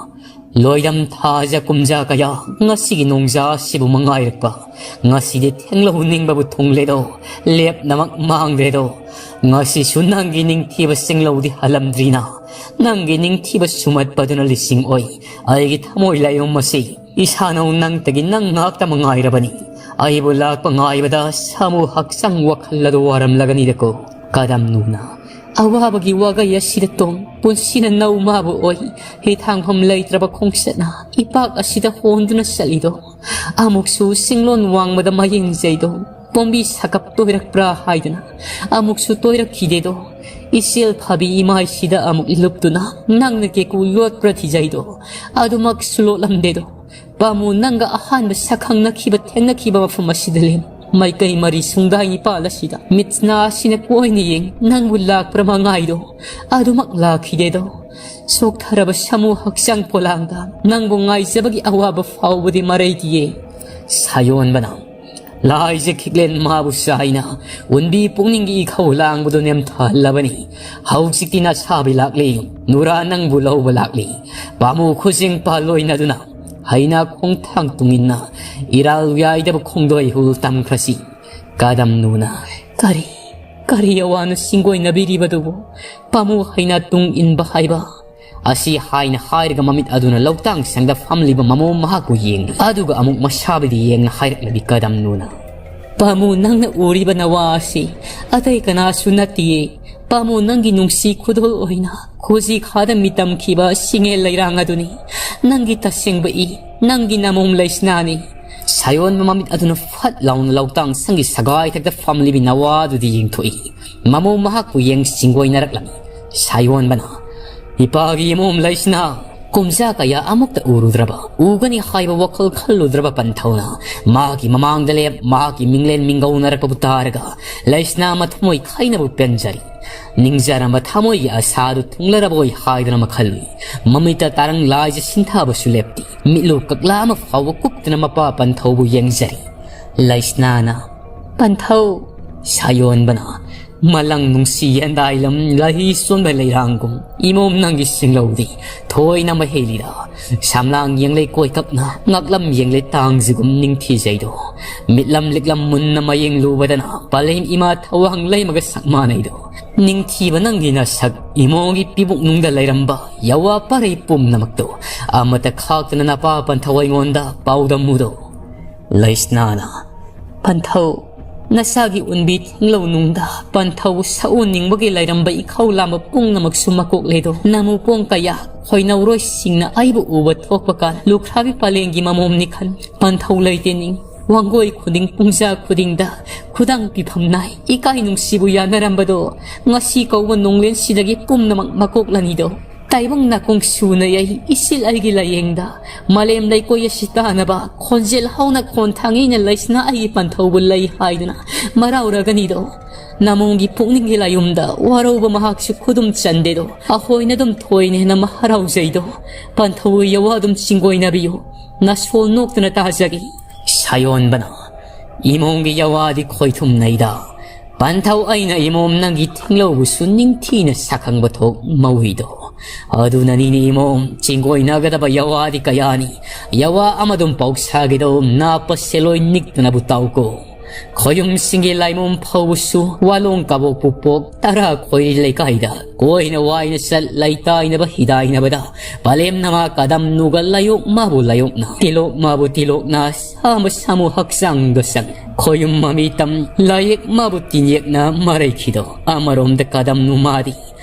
ꯂꯣꯏꯔꯝ ꯊꯥꯖ ꯀꯨꯝꯖꯥ ꯀꯌꯥ, ꯉꯁꯤꯒꯤ ꯅꯣꯡꯖꯥ ꯑꯁꯤꯕꯨ ꯃꯉꯥꯏꯔꯛꯄ꯫ ꯉꯁꯤꯗꯤ ꯊꯦꯡꯂꯧ ꯅꯤꯡꯕꯕꯨ ꯊꯨꯡꯂꯦꯗꯣ, ꯂꯦꯞꯅꯃꯛ ꯃꯥꯡꯗ꯭ꯔꯦꯗꯣ꯫ ꯉꯁꯤꯁꯨ ꯅꯪꯒꯤ ꯅꯤꯡꯊꯤꯕ ꯆꯤꯡꯂꯧꯗꯤ ꯍꯜꯂꯝꯗ꯭ꯔꯤꯅ, ꯅꯪꯒꯤ ꯅꯤꯡꯊꯤꯕ ꯁꯨꯃꯠꯄꯗꯨꯅ ꯂꯤꯁꯤꯡ ꯑꯣꯏ꯫ ꯑꯩꯒꯤ ꯊꯃꯣꯏ ꯂꯥꯏꯌꯣꯝ ꯑꯁꯤ ꯏꯁꯥꯅꯧ ꯅꯪꯇꯒꯤ ꯅꯪ ꯉꯥꯛꯇ ꯃꯉꯥꯏꯔꯕꯅꯤ꯫ ꯑꯩꯕꯨ ꯂꯥꯛꯄ ꯉꯥꯏꯕꯗ ꯁꯥꯃꯨ ꯍꯛꯆꯥꯡ ꯋꯥꯈꯜ ꯑꯗꯨ ꯋꯥꯔꯝꯂꯒꯅꯤꯗꯀꯣ꯫ ꯀꯗꯝ ꯅꯨꯅ ꯑꯋꯥꯕꯒꯤ ꯋꯥꯒꯩ ꯑꯁꯤꯗ ꯇꯣꯡ, ꯄꯨꯟꯁꯤꯅ ꯅꯧ ꯃꯥꯕꯨ ꯑꯣꯏ, ꯍꯤꯊꯥꯡꯐꯝ ꯂꯩꯇ꯭ꯔꯕ ꯈꯣꯡꯆꯠꯅ ꯏꯄꯥꯛ ꯑꯁꯤꯗ ꯍꯣꯟꯗꯨꯅ ꯆꯠꯂꯤꯗꯣ꯫ ꯑꯃꯨꯛꯁꯨ ꯆꯤꯡꯂꯣꯟ ꯋꯥꯡꯃꯗ ꯃꯌꯦꯡꯖꯩꯗꯣ, ꯄꯣꯝꯕꯤ ꯁꯥꯀꯞ ꯇꯣꯏꯔꯛꯄ꯭ꯔꯥ ꯍꯥꯏꯗꯨꯅ꯫ ꯑꯃꯨꯛꯁꯨ ꯇꯣꯏꯔꯛꯈꯤꯗꯦꯗꯣ, ꯏꯆꯦꯜ ꯐꯥꯕꯤ ꯏꯃꯥꯏꯁꯤꯗ ꯑꯃꯨꯛ ꯂꯨꯞꯇꯨꯅ ꯅꯪꯅ ꯀꯦꯀꯨ ꯌꯣꯠꯄ꯭ꯔꯥ ꯊꯤꯖꯩꯗꯣ, ꯑꯗꯨꯃꯛꯁꯨ ꯂꯣꯠꯂꯝꯗꯦꯗꯣ꯫ ꯄꯥꯃꯨ, ꯅꯪꯒ ꯑꯍꯥꯟꯕ ꯁꯛꯈꯪꯅꯈꯤꯕ, ꯊꯦꯡꯅꯈꯤꯕ ꯃꯐꯝ ꯑꯁꯤꯗ ꯂꯦꯝ꯫ ꯃꯥꯏꯀꯩ ꯃꯔꯤ ꯁꯨꯡꯗꯥꯏ ꯅꯤꯄꯥꯜ ꯑꯁꯤꯗ ꯃꯤꯠꯁꯅꯥ ꯑꯁꯤꯅ ꯀꯣꯏꯅ ꯌꯦꯡ, ꯅꯪꯕꯨ ꯂꯥꯛꯄ꯭ꯔꯥ ꯃꯉꯥꯏꯗꯣ, ꯑꯗꯨꯃꯛ ꯂꯥꯛꯈꯤꯗꯦꯗꯣ꯫ ꯆꯣꯛꯊꯔꯕ ꯁꯥꯃꯨ ꯍꯛꯆꯥꯡ ꯄꯣꯂꯥꯡꯗ ꯅꯪꯕꯨ ꯉꯥꯏꯖꯕꯒꯤ ꯑꯋꯥꯕ ꯐꯥꯎꯕꯗꯤ ꯃꯔꯩꯗꯤꯌꯦ꯫ ꯁꯥꯌꯣꯟꯕꯅ ꯂꯥꯏꯖ ꯈꯤꯛꯂꯦꯟ ꯃꯥꯕꯨ ꯆꯥꯏꯅ ꯎꯟꯕꯤ ꯄꯨꯛꯅꯤꯡꯒꯤ ꯏꯈꯧ ꯂꯥꯡꯕꯗꯨ ꯅꯦꯝꯊꯍꯜꯂꯕꯅꯤ꯫ ꯍꯧꯖꯤꯛꯇꯤ ꯅꯁꯥꯕꯤ ꯂꯥꯛꯂꯤ, ꯅꯨꯔꯥ ꯅꯪꯕꯨ ꯂꯧꯕ ꯂꯥꯛꯂꯤ꯫ ꯄꯥꯃꯨ ꯈꯨꯖꯤꯡ ꯄꯥꯜꯂꯣꯏꯅꯗꯨꯅ ꯍꯩꯅꯥ ꯈꯣꯡꯊꯥꯡ ꯇꯨꯡꯏꯟꯅ ꯏꯔꯥꯜ ꯌꯥꯏꯗꯕ ꯈꯣꯡꯗꯣꯏ ꯍꯨꯜ ꯇꯝꯈ꯭ꯔꯁꯤ꯫ ꯀꯗꯝ ꯅꯨꯅ, "ꯀꯔꯤ, ꯀꯔꯤ ꯑꯋꯥꯅ ꯁꯤꯡꯒꯣꯏꯅꯕꯤꯔꯤꯕꯗꯨꯕꯨ? ꯄꯥꯃꯨ ꯍꯩꯅꯥ ꯇꯨꯡ ꯏꯟꯕ ꯍꯥꯏꯕ?" ꯑꯁꯤ ꯍꯥꯏꯅ ꯍꯥꯏꯔꯒ ꯃꯃꯤꯠ ꯑꯗꯨꯅ ꯂꯧꯇꯥꯡ ꯁꯪꯗ ꯐꯝꯂꯤꯕ ꯃꯃꯣ ꯃꯍꯥꯛꯄꯨ ꯌꯦꯡꯂꯤ꯫ ꯑꯗꯨꯒ ꯑꯃꯨꯛ ꯃꯁꯥꯕꯤꯗ ꯌꯦꯡꯅ ꯍꯥꯏꯔꯛꯂꯕꯤ ꯀꯗꯝ ꯅꯨꯅ, "ꯄꯥꯃꯨ, ꯅꯪꯅ ꯎꯔꯤꯕ ꯅꯋꯥ ꯑꯁꯤ ꯑꯇꯩ ꯀꯅꯥꯁꯨ ꯅꯠꯇꯤꯌꯦ꯫ ꯄꯥꯃꯨ, ꯅꯪꯒꯤ ꯅꯨꯡꯁꯤ ꯈꯨꯗꯣꯜ ꯑꯣꯏꯅ ꯈꯨꯖꯤ ꯈꯥꯗ ꯃꯤꯇꯝꯈꯤꯕ ꯁꯤꯡꯉꯦꯜ ꯂꯩꯔꯥꯡ ꯑꯗꯨꯅꯤ꯫ ꯅꯪꯒꯤ ꯇꯁꯦꯡꯕ ꯏ, ꯅꯪꯒꯤ ꯅꯃꯣꯝ ꯂꯩꯁꯅꯥꯅꯤ꯫" ꯁꯥꯌꯣꯟꯕ ꯃꯃꯤꯠ ꯑꯗꯨꯅ ꯐꯠ ꯂꯥꯎꯅ ꯂꯧꯇꯥꯡ ꯁꯪꯒꯤ ꯁꯒꯥꯏꯊꯛꯇ ꯐꯝꯂꯤꯕꯤ ꯅꯋꯥꯗꯨꯗꯤ ꯌꯦꯡꯊꯣꯛꯏ꯫ ꯃꯃꯣ ꯃꯍꯥꯛꯄꯨ ꯌꯦꯡ ꯁꯤꯡꯒꯣꯏꯅꯔꯛꯂꯝꯃꯤ꯫ ꯁꯥꯌꯣꯟꯕꯅ, "ꯏꯄꯥꯒꯤ ꯏꯃꯣꯝ ꯂꯩꯁꯅꯥ, ꯀꯨꯝꯖꯥ ꯀꯌꯥ ꯑꯃꯨꯛꯇ ꯎꯔꯨꯗ꯭ꯔꯕ, ꯎꯒꯅꯤ ꯍꯥꯏꯕ ꯋꯥꯈꯜ ꯈꯜꯂꯨꯗ꯭ꯔꯕ ꯄꯟꯊꯧꯅ ꯃꯍꯥꯛꯀꯤ ꯃꯃꯥꯡꯗ ꯂꯦꯞ, ꯃꯍꯥꯛꯀꯤ ꯃꯤꯡꯂꯦꯟ ꯃꯤꯡꯒꯧꯅꯔꯛꯄꯕꯨ ꯇꯥꯔꯒ ꯂꯩꯁꯅꯥ ꯃꯊꯃꯣꯏ ꯈꯥꯏꯅꯕꯨ ꯄꯦꯟꯖꯔꯤ꯫ ꯅꯤꯡꯖꯔꯝꯕ ꯊꯃꯣꯏꯒꯤ ꯑꯁꯥꯗꯨ ꯊꯨꯡꯂꯔꯕꯣꯏ ꯍꯥꯏꯗꯨꯅ ꯃꯈꯜꯂꯨꯏ꯫ ꯃꯃꯤꯠꯇ ꯇꯥꯔꯪ ꯂꯥꯏꯖ ꯁꯤꯟꯊꯥꯕꯁꯨ ꯂꯦꯞꯇꯦ꯫ ꯃꯤꯠꯂꯨ ꯀꯛꯂꯥ ꯑꯃ ꯐꯥꯎꯕ ꯀꯨꯞꯇꯅ ꯃꯄꯥ ꯄꯟꯊꯧꯕꯨ ꯌꯦꯡꯖꯔꯤ꯫ ꯂꯩꯁꯅꯥꯅ, "ꯄꯟꯊꯧ!" ꯁꯥꯌꯣꯟꯕꯅ, ꯃꯂꯪ ꯅꯨꯡꯁꯤ ꯌꯦꯟꯗꯥꯏꯂꯝ ꯂꯍꯤ ꯁꯣꯟꯕ ꯂꯩꯔꯥꯡꯒꯨꯝ ꯏꯃꯣꯝ ꯅꯪꯒꯤ ꯁꯤꯡꯂꯧꯗꯤ ꯊꯣꯏꯅ ꯃꯍꯩꯂꯤꯔ? ꯁꯝꯂꯥꯡ ꯌꯦꯡꯂꯩ ꯀꯣꯏꯀꯞꯅ ꯉꯛꯂꯝ ꯌꯦꯡꯂꯩ ꯇꯥꯡꯁꯤꯒꯨꯝ ꯅꯤꯡꯊꯤꯖꯩꯗꯣ꯫ ꯃꯤꯠꯂꯝ ꯂꯤꯛꯂꯝ ꯃꯨꯟꯅ ꯃꯌꯦꯡꯂꯨꯕꯗꯅ ꯄꯂꯦꯝ ꯏꯃꯥ ꯊꯋꯥꯡ ꯂꯩꯃꯒ ꯁꯛ ꯃꯥꯟꯅꯩꯗꯣ꯫ ꯅꯤꯡꯊꯤꯕ ꯅꯪꯒꯤ ꯅꯁꯛ ꯏꯃꯣꯒꯤ ꯄꯤꯕꯨꯛꯅꯨꯡꯗ ꯂꯩꯔꯝꯕ ꯌꯋꯥ ꯄꯔꯩ ꯄꯨꯝꯅꯃꯛꯇꯣ ꯑꯃꯠꯇ ꯈꯥꯛꯇꯅ ꯅꯄꯥ ꯄꯟꯊꯧ ꯑꯩꯉꯣꯟꯗ ꯄꯥꯎꯗꯝꯃꯨꯗꯣ꯫ ꯂꯩꯁꯅꯥꯅ, ꯄꯟꯊꯧ, ꯅꯁꯥꯒꯤ ꯎꯟꯕꯤ ꯊꯤꯡꯂꯧ ꯅꯨꯡꯗ ꯄꯟꯊꯧ ꯁꯛꯎꯅꯤꯡꯕꯒꯤ ꯂꯩꯔꯝꯕ ꯏꯈꯧ ꯂꯥꯝꯕ ꯄꯨꯝꯅꯃꯛꯁꯨ ꯃꯀꯣꯛ ꯂꯩꯗꯣ꯫ ꯅꯃꯨ ꯄꯣꯡ ꯀꯌꯥ ꯈꯣꯏꯅꯧꯔꯣꯏꯁꯤꯡꯅ ꯑꯩꯕꯨ ꯎꯕ ꯊꯣꯛꯄ ꯀꯥꯟ ꯂꯨꯈ꯭ꯔꯥꯕꯤ ꯄꯂꯦꯝꯒꯤ ꯃꯃꯣꯝꯅꯤ ꯈꯟ ꯄꯟꯊꯧ ꯂꯩꯇꯦ ꯅꯤꯡ꯫ ꯋꯥꯡꯒꯣꯏ ꯈꯨꯗꯤꯡ ꯄꯨꯡꯖꯥ ꯈꯨꯗꯤꯡꯗ ꯈꯨꯗꯥꯡ ꯄꯤꯐꯝ ꯅꯥꯏ꯫ ꯏꯀꯥꯏ ꯅꯨꯡꯁꯤꯕꯨ ꯌꯥꯅꯔꯝꯕꯗꯣ ꯉꯁꯤ ꯀꯧꯕ ꯅꯣꯡꯂꯦꯟꯁꯤꯗꯒꯤ ꯄꯨꯝꯅꯃꯛ ꯃꯀꯣꯛ ꯂꯅꯤꯗꯣ꯫ ꯇꯥꯏꯕꯪ ꯅꯥꯀꯣꯡ ꯁꯨꯅ ꯌꯩ ꯏꯁꯤꯜ ꯑꯩꯒꯤ ꯂꯥꯏꯌꯦꯡꯗ ꯃꯥꯂꯦꯝ ꯂꯩꯀꯣꯏ ꯑꯁꯤ ꯇꯥꯅꯕ ꯈꯣꯟꯖꯦꯜ ꯍꯧꯅ ꯈꯣꯟ ꯊꯥꯡꯉꯤꯅ ꯂꯩꯁꯅꯥ ꯑꯩꯒꯤ ꯄꯟꯊꯧꯕꯨ ꯂꯩ ꯍꯥꯏꯗꯨꯅ ꯃꯔꯥꯎꯔꯒꯅꯤꯗꯣ꯫ ꯅꯃꯣꯝꯒꯤ ꯄꯨꯛꯅꯤꯡꯒꯤ ꯂꯥꯌꯨꯝꯗ ꯋꯥꯔꯧꯕ ꯃꯍꯥꯛꯁꯨ ꯈꯨꯗꯨꯝ ꯆꯟꯗꯦꯗꯣ꯫ ꯑꯩꯈꯣꯏꯅ ꯑꯗꯨꯝ ꯊꯣꯏꯅ ꯍꯦꯟꯅ ꯍꯔꯥꯎꯖꯩꯗꯣ꯫ ꯄꯟꯊꯧ ꯌꯋꯥ ꯑꯗꯨꯝ ꯆꯤꯡꯒꯣꯏꯅꯕꯤꯌꯨ꯫ ꯅꯁꯣꯜ ꯅꯣꯛꯇꯅ ꯇꯥꯖꯒꯦ꯫ ꯁꯥꯌꯣꯟꯕꯅ, ꯏꯃꯣꯝꯒꯤ ꯌꯋꯥꯗꯤ ꯈꯣꯏꯊꯨꯝꯅꯩꯗ꯫ ꯄꯟꯊꯧ ꯑꯩꯅ ꯏꯃꯣꯝ ꯅꯪꯒꯤ ꯊꯤꯡꯂꯧꯕꯨꯁꯨ ꯅꯤꯡꯊꯤꯅ ꯁꯛꯈꯪꯕ ꯊꯣꯛ ꯃꯧꯏꯗꯣ꯫ ꯑꯗꯨꯅꯅꯤꯅꯦ ꯏꯃꯣꯝ, ꯆꯤꯡꯒꯣꯏꯅꯒꯗꯕ ꯌꯋꯥꯗꯤ ꯀꯌꯥꯅꯤ꯫ ꯌꯋꯥ ꯑꯃꯗꯨꯝ ꯄꯥꯎꯁꯥꯒꯤꯗꯣ ꯅꯥꯞꯄ ꯁꯦꯂꯣꯏ ꯅꯤꯛꯇꯅꯕꯨ ꯇꯥꯎꯀꯣ꯫ ꯈꯣꯌꯨꯝꯁꯤꯡꯒꯤ ꯂꯥꯏꯃꯣꯝ ꯐꯧꯕꯁꯨ ꯋꯥꯂꯣꯡ ꯀꯕꯣꯛꯄꯨ ꯄꯣꯛ ꯇꯔꯥ ꯈꯣꯏꯔꯤ ꯂꯩꯀꯥꯏꯗ ꯀꯣꯏꯅ ꯋꯥꯏꯅ ꯆꯠ ꯂꯩꯇꯥꯏꯅꯕ ꯍꯤꯗꯥꯏꯅꯕꯗ ꯄꯂꯦꯝ ꯅꯃꯥ ꯀꯗꯝ ꯅꯨꯒ ꯂꯥꯏꯌꯣꯛ ꯃꯥꯕꯨ ꯂꯥꯏꯌꯣꯛꯅ ꯇꯤꯂꯣꯛ ꯃꯥꯕꯨ ꯇꯤꯂꯣꯛꯅ ꯁꯥꯃ ꯁꯥꯃꯨ ꯍꯛꯆꯥꯡꯗ ꯆꯪ ꯈꯣꯌꯨꯝ ꯃꯃꯤ ꯇꯝ ꯂꯥꯏꯌꯦꯛ ꯃꯥꯕꯨ ꯇꯤꯟꯌꯦꯛꯅ ꯃꯔꯩꯈꯤꯗꯣ꯫ ꯑꯃꯔꯣꯝꯗ ꯀꯗꯝ ꯅꯨ ꯃꯥꯗꯤ